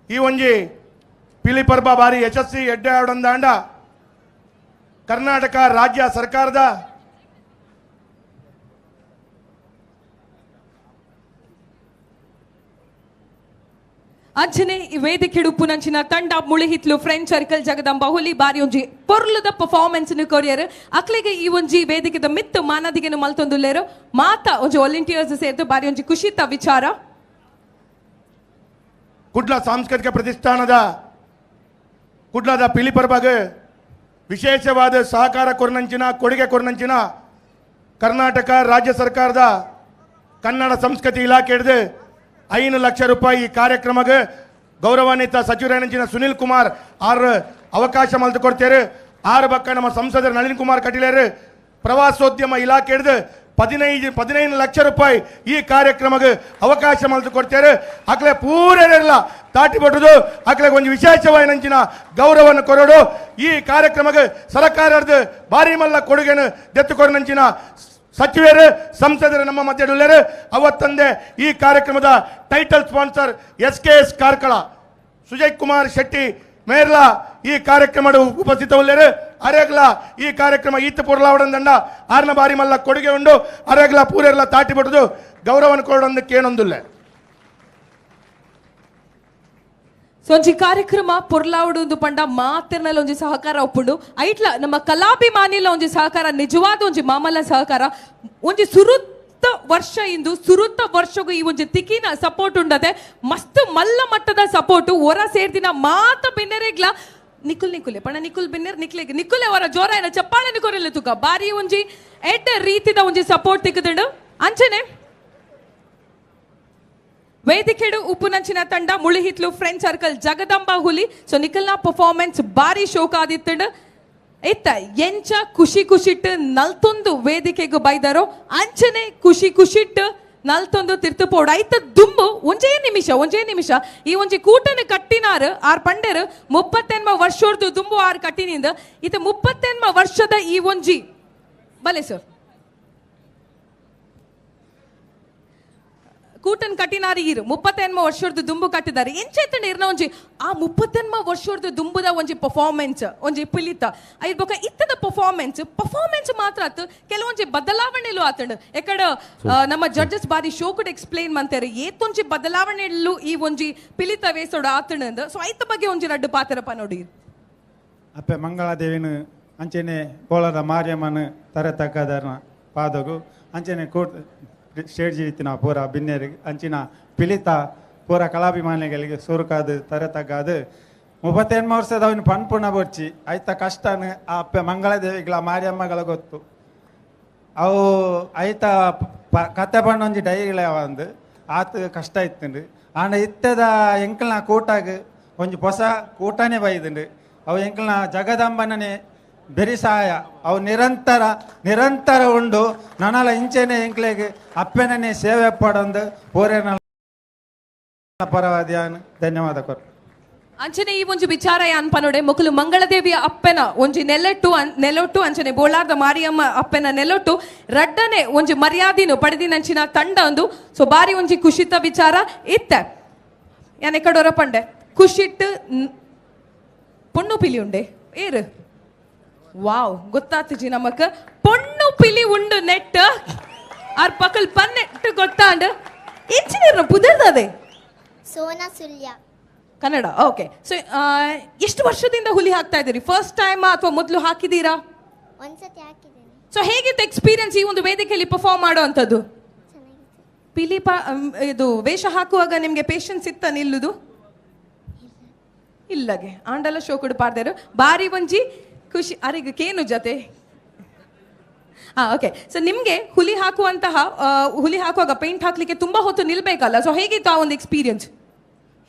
Speaker 3: ಈ ಒಂಜಿ ಪಿಲಿ ಪರ್ಬ ಬಾರಿ ಯಶಸ್ವಿ ಎಡ್ಡೆ ಆಡೊಂದಾಂಡ ಕರ್ನಾಟಕ ರಾಜ್ಯ ಸರ್ಕಾರದ
Speaker 13: ಅಂಚನೆ ಈ ವೇದಿಕೆಡು ಪುನಂಚಿನ ತಂಡ ಮುಳಿಹಿತ್ಲು ಫ್ರೆಂಡ್ ಸರ್ಕಲ್ ಜಗದಂಬ ಹುಲಿ ಬಾರಿ ಒಂಜಿ ಪೊರ್ಲುದ ಪರ್ಫಾರ್ಮೆನ್ಸ್ ಕೊರಿಯರ್ ಅಕ್ಲೆಗೆ ಈ ಒಂಜಿ ವೇದಿಕೆದ ಮಿತ್ತು ಮಾನದಿಗೆನು ಮಲ್ತೊಂದುಲ್ಲೇರು ಮಾತಾ ಒಂಜಿ ವಾಲಂಟಿಯರ್ಸ್ ಸೇರ್ದು ಬಾರಿ ಒಂಜಿ ಖುಷಿತ ವಿಚಾರ.
Speaker 3: ಕುಡ್ಲ ಸಾಂಸ್ಕೃತಿಕ ಪ್ರತಿಷ್ಠಾನದ ಕುಡ್ಲದ ಪಿಲಿಪರ್ಬಾಗ್ ವಿಶೇಷವಾದ ಸಹಕಾರ ಕೊರ್ನಂಚಿನ ಕೊಡುಗೆ ಕೊರ್ನಂಚಿನ ಕರ್ನಾಟಕ ರಾಜ್ಯ ಸರ್ಕಾರದ ಕನ್ನಡ ಸಂಸ್ಕೃತಿ ಇಲಾಖೆ ಹಿಡಿದು 5 ಲಕ್ಷ ರೂಪಾಯಿ ಈ ಕಾರ್ಯಕ್ರಮಕ್ಕೆ ಗೌರವಾನ್ವಿತ ಸಚಿವರೇನಂಚಿನ ಸುನಿಲ್ ಕುಮಾರ್ ಆರ್ ಅವಕಾಶ ಮಲ್ತು ಕೊಡ್ತೇರು. ಆರು ಪಕ್ಕ ನಮ್ಮ ಸಂಸದರು ನಳಿನ್ ಕುಮಾರ್ ಕಟೀಲೇರು ಪ್ರವಾಸೋದ್ಯಮ ಇಲಾಖೆ ಹಿಡಿದು 15 ಲಕ್ಷ ರೂಪಾಯಿ ಈ ಕಾರ್ಯಕ್ರಮಕ್ಕೆ ಅವಕಾಶ ಮಲ್ತು ಕೊಡ್ತೇರು. ಆಕಲೆ ಪೂರೆಲ್ಲ ತಾಟಿ ಬಟ್ಟದು ಆಕಲೆ ಒಂದು ವಿಶೇಷವಾದ ಗೌರವವನ್ನು ಕೊರಡು. ಈ ಕಾರ್ಯಕ್ರಮಕ್ಕೆ ಸರ್ಕಾರದ ಭಾರಿ ಮಲ್ಲ ಕೊಡುಗೆಯನ್ನು ದೆತ್ತುಕೊರನಂಚಿನ ಸಚಿವರು ಸಂಸದರು ನಮ್ಮ ಮಧ್ಯೆ ಅವತ್ತಂದೆ ಈ ಕಾರ್ಯಕ್ರಮದ title sponsor S K S Karkala Sujay Kumar Shetty ಮೇರ್ಲಾ ಈ ಕಾರ್ಯಕ್ರಮ ಉಪಸ್ಥಿತವುಳ್ಳೇರು. ಅರೇಗ್ಲ ಈ ಕಾರ್ಯಕ್ರಮ ಈತ ಪೊರ್ಲಾವಡಂದಂಡ ಆರ್ನ ಬಾರಿ ಮಲ್ಲ ಕೊಡುಗೆ ಉಂಡು. ಅರೇಗ್ಲ ಪೂರೆರ್ಲ ತಾಟಿ ಬಟ್ಟದು ಗೌರವವನ್ನು ಕೊಡೋದಕ್ಕೆ ಏನೊಂದಿಲ್ಲ.
Speaker 13: ಸೊ ಒಂಜಿ ಕಾರ್ಯಕ್ರಮ ಪೊರ್ಲಾವುಡು ಒಂದು ಪಂಡ ಮಾತಿರ್ನಲ್ಲ ಒಂಜಿ ಸಹಕಾರ ಒಪ್ಪುಂಡು. ಐಟ್ಲ ನಮ್ಮ ಕಲಾಭಿಮಾನಿಲ ಒಂಜಿ ಸಹಕಾರ, ನಿಜವಾದ ಒಂಜಿ ಮಾಮಲ್ಲ ಸಹಕಾರ. ಒಂಜಿ ಸುರುತ್ತ ವರ್ಷ ಇಂದು ಸುರುತ್ತ ವರ್ಷಗೂ ಈ ಒಂಜಿ ತಿಕ್ಕಿನ ಸಪೋರ್ಟ್ ಉಂಡದೆ ಮಸ್ತ್ ಮಲ್ಲ ಮಟ್ಟದ ಸಪೋರ್ಟ್ ಹೊರ ಸೇರ್ದಿನ ಮಾತ ಬಿನ್ನೆರೆಗ್ಲ ನಿಕುಲ್ ನಿಕುಲೆ ಪಣ ನಿಕುಲ್ ಬಿನ್ನೆರ್ ನಿಕ್ಲೆಗ್ ನಿಕುಲೆ ಹೊರ ಜೋರ ಏನ ಚಪ್ಪಾಳೆ ನಿಕೊರಿಲ್ಲ ತುಕ ಬಾರಿ ಒಂಜಿ ಎಡ್ಡ ರೀತಿದ ಒಂಜಿ ಸಪೋರ್ಟ್ ತಿಕ್ಕದುಂಡು. ಅಂಚನೆ ವೇದಿಕೆಡು ಉಪ್ಪುನಂಚಿನ ತಂಡ ಮುಳಿಹಿತ್ಲು ಫ್ರೆಂಡ್ ಸರ್ಕಲ್ ಜಗದಂಬ ಹುಲಿ. ಸೊ ನಿಖಲ್ನ ಪರ್ಫಾರ್ಮೆನ್ಸ್ ಬಾರಿ ಶೋಕ ಆದಿತ್ತಂಡು. ಇತ್ತ ಎಂಚ ಖುಷಿ ಖುಷಿಟ್ಟು ನಲ್ತೊಂದು ವೇದಿಕೆಗೂ ಬೈದಾರೋ ಅಂಚನೆ ಖುಷಿ ಖುಷಿಟ್ಟು ನಲ್ತೊಂದು ತಿರ್ತುಪೋಡು. ಐತ ದುಂಬು ಒಂಜೇ ನಿಮಿಷ ಒಂಜೇ ನಿಮಿಷ ಈ ಒಂಜಿ ಕೂಟನ ಕಟ್ಟಿನಾರು ಆರ್ ಪಂಡೇರು 38 ವರ್ಷದ ದುಂಬು ಆರ್ ಕಟ್ಟಿನಿಂದ ಇತ 38 ವರ್ಷದ ಈ ಒಂಜಿ ಬಲೆ ಸರ್ ಕೂಟನ್ ಕಟ್ಟಿನಾರಿ ಇರು 38 ವರ್ಷದ ದುಂಬು ಕಟ್ಟಿದ್ದಾರೆ. ಎಂಚೆತ್ತಂಡ ಇರ್ನ ಒಂಜಿ ಆ 38 ವರ್ಷದ ದುಂಬುದ ಒಂಜಿ ಪರ್ಫಾರ್ಮೆನ್ಸ್ ಒಂಜಿ ಪಿಲಿತ ಐರ್ ಬೊಕ ಇತ್ತದ ಪರ್ಫಾರ್ಮೆನ್ಸ್ ಪರ್ಫಾರ್ಮೆನ್ಸ್ ಮಾತ್ರ ಆತು ಕೆಲವೊಂಜಿ ಬದಲಾವಣೆಲು ಆತಂಡು. ಎಕಡ ನಮ್ಮ ಜಡ್ಜಸ್ ಬಾರಿ ಶೋಕುಡ್ ಎಕ್ಸ್ಪ್ಲೇನ್ ಮಂತಾರೆ ಏತೊಂಜಿ ಬದಲಾವಣೆಲು ಈ ಒಂಜಿ ಪಿಲಿತ ವೇಸೋಡು ಆತಂಡ. ಸೊ ಐತ ಬಗ್ಗೆ ಒಂಜಿ ರಡ್ಡು ಪಾತ್ರಪ್ಪ ನೋಡಿ.
Speaker 21: ಅಪ್ಪೆ ಮಂಗಳಾದೇವಿನ ಅಂಚೆನೆ ಕೋಳದ ಮಾರಿಯಮ್ಮನ ತರೆ ತಕ್ಕದರ್ನ ಪಾದಗು ಅಂಚೆನೆ ಕೋಟ್ ಸ್ಟೇಜ್ ಇತ್ತಿನ ಪೂರ ಬಿನ್ನೇರಿಗೆ ಅಂಚಿನ ಪಿಲಿತ ಪೂರ ಕಲಾಭಿಮಾನಿಗಳಿಗೆ ಸುರುಕಾದು ತರೆ ತಗ್ಗಾದು 38 ವರ್ಷದ ಅವನು ಪನ್ಪುಣ ಬೊರ್ಚಿ ಐತ ಕಷ್ಟನ ಆ ಅಪ್ಪೆ ಮಂಗಳದೇವಿಗಳ ಮಾರಿಯಮ್ಮಗಳ ಗೊತ್ತು. ಅವು ಐತ ಕತೆ ಪಣ್ಣೊಂಜಿ ಡೈರಿಗಳ ಒಂದು ಆತ ಕಷ್ಟ ಇತ್ತುಂಡು. ಆಂಡ ಇತ್ತದ ಎಂಕಲ್ನ ಕೂಟಾಗ ಒಂಜಿ ಹೊಸ ಕೂಟನೇ ಬೈದುಂಡು. ಅವು ಎಂಕಲ್ನ ಜಗದಂಬನೇ ಬೆರಿ ಸಹಾಯ ಅವು ನಿರಂತರ ನಿರಂತರ ಉಂಡು. ನನಲ ಇಂಚೆನೆ ಎಂಕ್ಲೆಗ್ ಅಪ್ಪೆನೇ ಸೇವೆ ಪಡೊಂದು ಪೂರೇನ ಪರವಾದಿಯಾನ್ ಧನ್ಯವಾದ ಕೊರ್.
Speaker 13: ಅಂಚನೆ ಈ ಒಂಜಿ ವಿಚಾರ ಯಾನ್ ಪನೋಡೆ ಮೊಕಲು ಮಂಗಳದೇವಿಯ ಅಪ್ಪೆನ ಒಂಜಿ ನೆಲೆಟ್ಟು ನೆಲೊಟ್ಟು ಅಂಚನೆ ಬೋಳಾರ್ದ ಮಾರಿಯಮ್ಮ ಅಪ್ಪೆನ ನೆಲೊಟ್ಟು ರಡ್ಡನೆ ಒಂಜಿ ಮರ್ಯಾದಿನು ಪಡೆದಿನಂಚಿನ ತಂಡ ಒಂದು. ಸೊ ಬಾರಿ ಒಂಜಿ ಖುಷಿತ ವಿಚಾರ ಇತ್ತ ಯಾನ್ ಎಕಡೋರ ಪಂಡೆ ಖುಷಿಟ್ಟು ಪೊಣ್ಣು ಪಿಲಿ ಉಂಡೆ ಏರು ವಾವ್ ಗೊತ್ತಾತುಜಿ ನಮಕ್ ಪೊಣ್ಣು ಪಿಲಿ ಉಂಡು ನೆಟ್ ಆರ್ ಪಕಲ್ ಪನ್ನೆಟ್ಟು ಗೊತ್ತಾಂಡ್ ಇಂಚಿನ ಪುದರ್ದದೆ
Speaker 2: ಸೋನಾ ಸುಲ್ಯ
Speaker 13: ಕನ್ನಡ. ಓಕೆ, ಸೊ ಎಷ್ಟು ವರ್ಷದಿಂದ ಹುಲಿ ಹಾಕ್ತಾ ಇದ್ದೀರಿ? ಫಸ್ಟ್ ಟೈಮ್ ಅಥವಾ ಮೊದಲು ಹಾಕಿದ್ದೀರಾ?
Speaker 2: ಒಂದ್ಸತಿ ಹಾಕಿದ್ದೀನಿ.
Speaker 13: ಸೊ ಹೇಗಿತ್ತು ಎಕ್ಸ್ಪೀರಿಯನ್ಸ್ ಈ ಒಂದು ವೇದಿಕೆಯಲ್ಲಿ ಪರ್ಫಾರ್ಮ್ ಮಾಡುವಂಥದ್ದು? ಪಿಲಿ ಇದು ವೇಷ ಹಾಕುವಾಗ ನಿಮಗೆ ಪೇಷನ್ಸ್ ಇತ್ತ ನಿಲ್ಲುದು? ಇಲ್ಲಗೆ ಆಂಡಲ ಶೋಕುಡು ಪಾಡ್ದರು ಬಾರಿ ಒಂಜಿ ಖುಷಿ ಅರೆಗೆ ಕೇನು ಜೊತೆ. ಓಕೆ, ಸೊ ನಿಮಗೆ ಹುಲಿ ಹಾಕುವಂತಹ ಹುಲಿ ಹಾಕುವಾಗ ಪೇಂಟ್ ಹಾಕ್ಲಿಕ್ಕೆ ತುಂಬಾ ಹೊತ್ತು ನಿಲ್ಬೇಕಲ್ಲ, ಸೊ ಹೇಗಿತ್ತು ಆ ಒಂದು ಎಕ್ಸ್ಪೀರಿಯನ್ಸ್?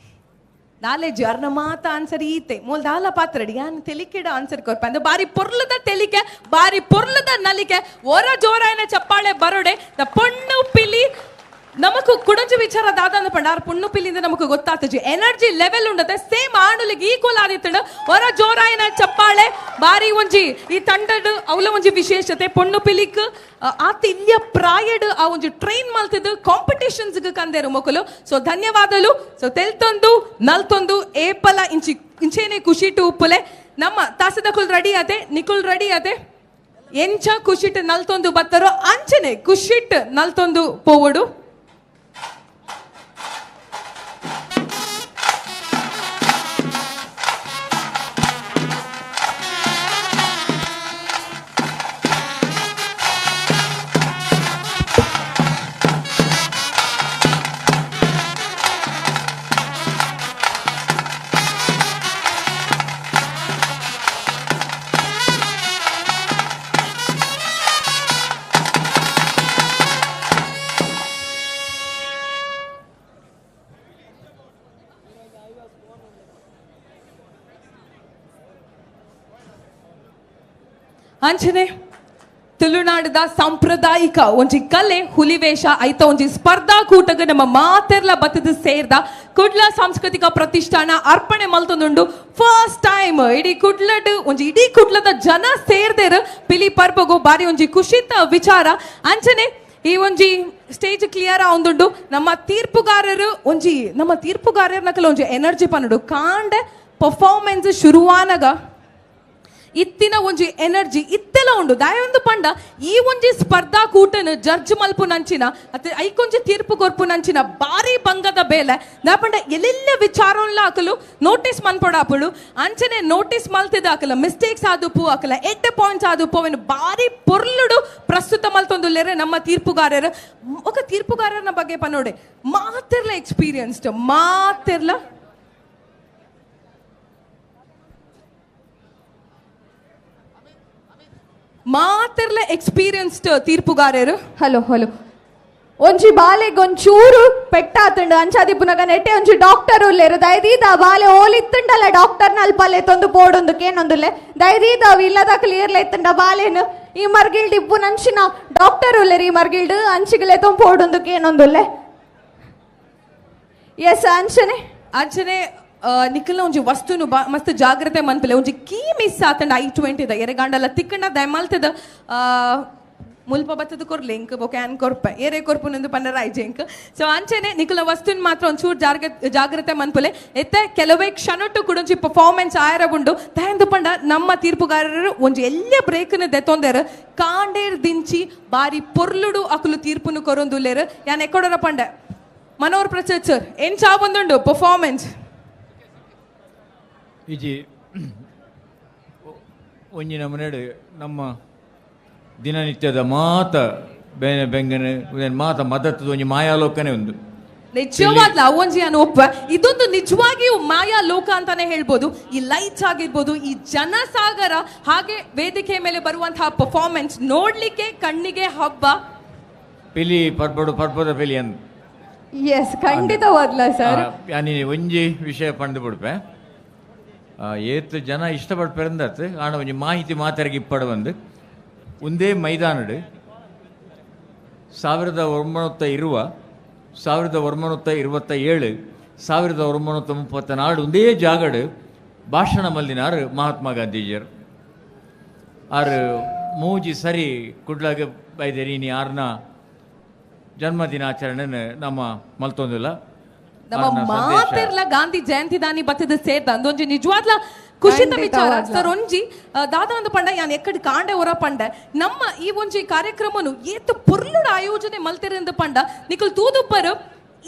Speaker 13: ನಾಲೆಜ್ ಅರ್ನ ಮಾತ ಆನ್ಸರ್ ಈತೆ ಮೂಲ ದಾಲ ಪಾತ್ರಡಿ ಯಾನ್ ತೆಲಿಕೆಡ ಆನ್ಸರ್ ಕೊರ್ಪ ಅಂದ್ರೆ ಬಾರಿ ಪೊರ್ಲದ ತೆಲಿಕೆ ಬಾರಿ ಪೊರ್ಲದ ನಲಿಕೆ ಒರ ಜೋರಾಯನ ಚಪ್ಪಾಳೆ ಬರೋಡೆ ದ ಪೊಣ್ಣು ಪಿಲಿ ನಮಕು ಕುಡಂಜು ವಿಚಾರ ದಾದ ಅಂದ ಆರ್ ಪೊಣ್ಣು ಪಿಲಿಂದ ನಮಕು ಗೊತ್ತಾತಜಿ ಎನರ್ಜಿ ಲೆವೆಲ್ ಉಂಡತೆ ಸೇಮ್ ಆಣುಲಿಗೆ ಈಕ್ವಲ್ ಆದಿತ್ತಂಡ ಒರ ಜೋರಾಯನ ಚಪ್ಪಾಳೆ ಬಾರಿ ಒಂಜಿ ಈ ತಂಡಡ್ ಅವಲ ಒಂಜಿ ವಿಶೇಷತೆ ಪೊಣ್ಣು ಪಿಲಿಕ್ ಆತ ಇಲ್ಲಿಯ ಪ್ರಾಯಡ್ ಆ ಒಂಜಿ ಟ್ರೈನ್ ಮಲ್ತಿದ್ದು ಕಾಂಪಿಟೇಷನ್ಸ್ ಕಂದೇರು ಮೊಕಲು. ಸೊ ಧನ್ಯವಾದಲು. ಸೊ ತೆಲ್ತೊಂದು ನಲ್ತೊಂದು ಏಪಲ ಇಂಚಿ ಇಂಚೇನೆ ಖುಷಿಟು ಉಪ್ಪುಲೆ ನಮ್ಮ ತಾಸದಕುಲ್ ರೆಡಿ ಆತೆ ನಿಕುಲ್ ರೆಡಿ ಆತೆ ಎಂಚ ಖುಷಿಟ್ ನಲ್ತೊಂದು ಬತ್ತರೋ ಅಂಚನೆ ಖುಷಿಟ್ ನಲ್ತೊಂದು ಪೋವಡು. ಅಂಚನೆ ತುಳುನಾಡದ ಸಾಂಪ್ರದಾಯಿಕ ಒಂಜಿ ಕಲೆ ಹುಲಿವೇಷ ಐತ ಒಂಜಿ ಸ್ಪರ್ಧಾಕೂಟಗ ನಮ್ಮ ಮಾತೆರ್ಲ ಬತ್ತದ ಸೇರ್ದ ಕುಡ್ಲ ಸಾಂಸ್ಕೃತಿಕ ಪ್ರತಿಷ್ಠಾನ ಅರ್ಪಣೆ ಮಲ್ತೊಂದುಂಡು. ಫಸ್ಟ್ ಟೈಮ್ ಇಡೀ ಕುಡ್ಲಡ್ ಒಂಜಿ ಇಡೀ ಕುಡ್ಲದ ಜನ ಸೇರ್ದೇರು ಪಿಲಿ ಪರ್ಬಗು ಬಾರಿ ಒಂಜಿ ಖುಷಿತ ವಿಚಾರ. ಅಂಚನೆ ಈ ಒಂಜಿ ಸ್ಟೇಜ್ ಕ್ಲಿಯರ್ ಆವೊಂದುಂಡು. ನಮ್ಮ ತೀರ್ಪುಗಾರರು ಒಂಜಿ ನಮ್ಮ ತೀರ್ಪುಗಾರರ್ನಕಲ ಒಂಜಿ ಎನರ್ಜಿ ಪನ್ನುಡು ಕಾಂಡೆ ಪರ್ಫಾರ್ಮೆನ್ಸ್ ಶುರುವಾನಗ ಇತ್ತಿನ ಒಂಜಿ ಎನರ್ಜಿ ಇತ್ತೆಲ ಉಂಡು. ದಾಯೊಂದು ಪಂಡ ಈ ಒಂಜಿ ಸ್ಪರ್ಧಾ ಕೂಟನು ಜಡ್ಜ್ ಮಲ್ಪು ನಂಚಿನ ಅತ್ತೆ ಐಕೊಂಜಿ ತೀರ್ಪು ಕೊರ್ಪು ನಂಚಿನ ಬಾರಿ ಬಂಗದ ಬೇಲೆ. ದಾ ಪಂಡ ಎಲ್ಲೆಲ್ಲ ವಿಚಾರೊನ್ಲ ಹಾಕಲು ನೋಟಿಸ್ ಮನ್ಪೊಡಾಪುಳು. ಅಂಚನೆ ನೋಟಿಸ್ ಮಲ್ತಿದ ಹಾಕಲ ಮಿಸ್ಟೇಕ್ಸ್ ಆದುಪ್ಪು ಹಾಕಲ ಎಡ್ಡೆ ಪಾಯಿಂಟ್ಸ್ ಆದುಪ್ಪು ಅವೆನ್ ಬಾರಿ ಪೊರ್ಲುಡು ಪ್ರಸ್ತುತ ಮಲ್ತೊಂದುಲ್ಲೇರೆ ನಮ್ಮ ತೀರ್ಪುಗಾರರು. ఒక ತೀರ್ಪುಗಾರನ ಬಗ್ಗೆ ಪನ್ನೋಡೆ ಮಾತೆರ್ಲ ಎಕ್ಸ್ಪೀರಿಯನ್ಸ್ಡ್ ಮಾತೆರ್ಲ ಮಾತೆರ್ಲ ಎಕ್ಸ್ಪೀರಿಯನ್ಸ್ಡ್ ತೀರ್ಪುಗಾರರು.
Speaker 9: ಹಲೋ ಹಲೋ ಒಂಜಿ ಬಾಲೆಗ್ ಒಂಚೂರು ಪೆಟ್ಟಾತುಂಡು ಅಂಚಾದಿ ಪುನಗ ನೆಟ್ಟೆ ಒಂಜಿ ಡಾಕ್ಟರ್ ಉಲ್ಲೇರು. ದಯದೀದ ಬಾಲೆ ಓಲಿತ್ತುಂಡಲ್ಲ ಡಾಕ್ಟರ್ ನಲ್ಪಲ್ಲೆ ತೊಂದು ಪೋಡೊಂದು ಕೇನೊಂದುಲ್ಲೆ. ದಯದೀದ ಅವು ಇಲ್ಲದ ಕ್ಲಿಯರ್ಲ ಇತ್ತುಂಡ ಬಾಲೆನು ಈ ಮರ್ಗಿಲ್ಡ್ ಇಪ್ಪು ನಂಚಿನ ಡಾಕ್ಟರ್ ಉಲ್ಲೇರು ಈ ಮರ್ಗಿಲ್ಡ್ ಅಂಚಿಗಲೆ ತೊಂದು ಪೋಡೊಂದು ಕೇನೊಂದುಲ್ಲೆ. ಎಸ್ ಅಂಚನೆ
Speaker 13: ಅಂಚನೆ ನಿಖಲ್ನ ಒಂಜಿ ವಸ್ತುನು ಮಸ್ತ್ ಜಾಗ್ರತೆ ಮನ್ಪಲೆ ಒಂಜಿ ಕೀ ಮಿಸ್ ಆತಂಡ I20 the ಎರೆಗಾಂಡಲ ತಿಕ್ಕಂಡ ದಯಮಾಲ್ತದ ಮುಲ್ಪ ಬತ್ತದ ಕೊರ್ಲೆ ಇಂಕ್ ಬೊಕ ಆನ್ ಕೊರ್ಪೆ ಏರೆ ಕೊರ್ಪುನಂದು ಪನ್ನರ ಐಜೆ ಇಂಕ್. ಸೊ ಅಂಚನೆ ನಿಖಲ ವಸ್ತುನ್ ಮಾತ್ರ ಒಂಚೂರು ಜಾಗ್ರತೆ ಮನ್ಪಲೆ. ಎತ್ತೆ ಕೆಲವೇ ಕ್ಷಣಟ್ಟು ಕೂಡ ಒಂಜಿ ಪರ್ಫಾರ್ಮೆನ್ಸ್ ಆಯರ ಉಂಡು. ತಯಂದು ಪಂಡ ನಮ್ಮ ತೀರ್ಪುಗಾರರು ಒಂಜಿ ಎಲ್ಲ ಬ್ರೇಕ್ನ ದೆತ್ತೊಂದೇರು ಕಾಂಡೇರ್ ದಿಂಚಿ ಬಾರಿ ಪೊರ್ಲುಡು ಅಕುಲು ತೀರ್ಪುನು ಕೊರೊಂದುಲ್ಲೇರು. ಯಾನ್ ಎಕ್ಕೊಡರ ಪಂಡ ಮನೋಹರ್ ಪ್ರಸಾದ್ ಸರ್ ಎಂಚಾ ಬಂದುಂಡು ಪರ್ಫಾರ್ಮೆನ್ಸ್?
Speaker 8: ಇಜಿ ಒಂಜಿ ನಮೂನೆಡ್ ನಮ್ಮ ದಿನನಿತ್ಯದ ಮಾತ ಬೇನೆ ಬೆಂಗನೆ ಮಾತ ಮದತ್ತದ ಒಂಜಿ ಮಾಯಾಲೋಕನೇ ಒಂದು
Speaker 13: ನಿಜವಾಗ್ಲ ಒಂಜಿ ಅನು ಒಪ್ಪ ಇದೊಂದು ನಿಜವಾಗಿಯೂ ಮಾಯಾ ಲೋಕ ಅಂತಾನೆ ಹೇಳ್ಬೋದು. ಈ ಲೈಟ್ಸ್ ಆಗಿರ್ಬೋದು, ಈ ಜನಸಾಗರ, ಹಾಗೆ ವೇದಿಕೆ ಮೇಲೆ ಬರುವಂತಹ ಪರ್ಫಾರ್ಮೆನ್ಸ್ ನೋಡ್ಲಿಕ್ಕೆ ಕಣ್ಣಿಗೆ ಹಬ್ಬ.
Speaker 8: ಪಿಲಿ ಪರ್ಬಡು ಪರ್ಬದ ಪಿಲಿ ಅಂದ್.
Speaker 9: ಎಸ್ ಖಂಡಿತವಾದ್ಲ ಸರ್.
Speaker 8: ಒಂಜಿ ವಿಷಯ ಪಂಡು ಬಿಡ್ಪೆ ಏತ್ ಜನ ಇಷ್ಟಪಡ್ಪೆರಂದತ್ ಆಂಡ ಒಂಜಿ ಮಾಹಿತಿ ಮಾತೆರೆಗ್ ಇಪ್ಪಡ ಬಂದು ಒಂದೇ ಮೈದಾನಡು 1920, 1927, 1934 ಒಂದೇ ಜಾಗಡು ಭಾಷಣ ಮಲ್ದಿನಾರು ಮಹಾತ್ಮ ಗಾಂಧೀಜಿಯರು. ಆರು ಮೂಜಿ ಸರಿ ಕುಡ್ಲಾಗ ಬೈದೇರಿ ಆರ್ನ ಜನ್ಮದಿನಾಚರಣೆ ನಮ್ಮ ಮಲ್ತೊಂದಿಲ್ಲ.
Speaker 13: ನಮ್ಮ ಮಾತೆರ್ಲ ಗಾಂಧಿ ಜಯಂತಿ ದಾನಿ ಬತ್ತದ ಸೇರ್ದ ಅಂದೊಂಜಿ ನಿಜವಾದ್ಲ ಖುಷಿತ ವಿಚಾರ ಸರ್. ಒಂಜಿ ದಾದಾ ಒಂದು ಪಂಡ ಯಾನ್ ಎಕ್ಕಡ್ ಕಾಂಡೆ ಹೊರ ಪಂಡ ನಮ್ಮ ಈ ಒಂಜಿ ಕಾರ್ಯಕ್ರಮನು ಏತ್ ಪೊರ್ಲುಡು ಆಯೋಜನೆ ಮಲ್ತಿರಂದು ಪಂಡ ನಿಕುಲ್ ತೂದುಪ್ಪರು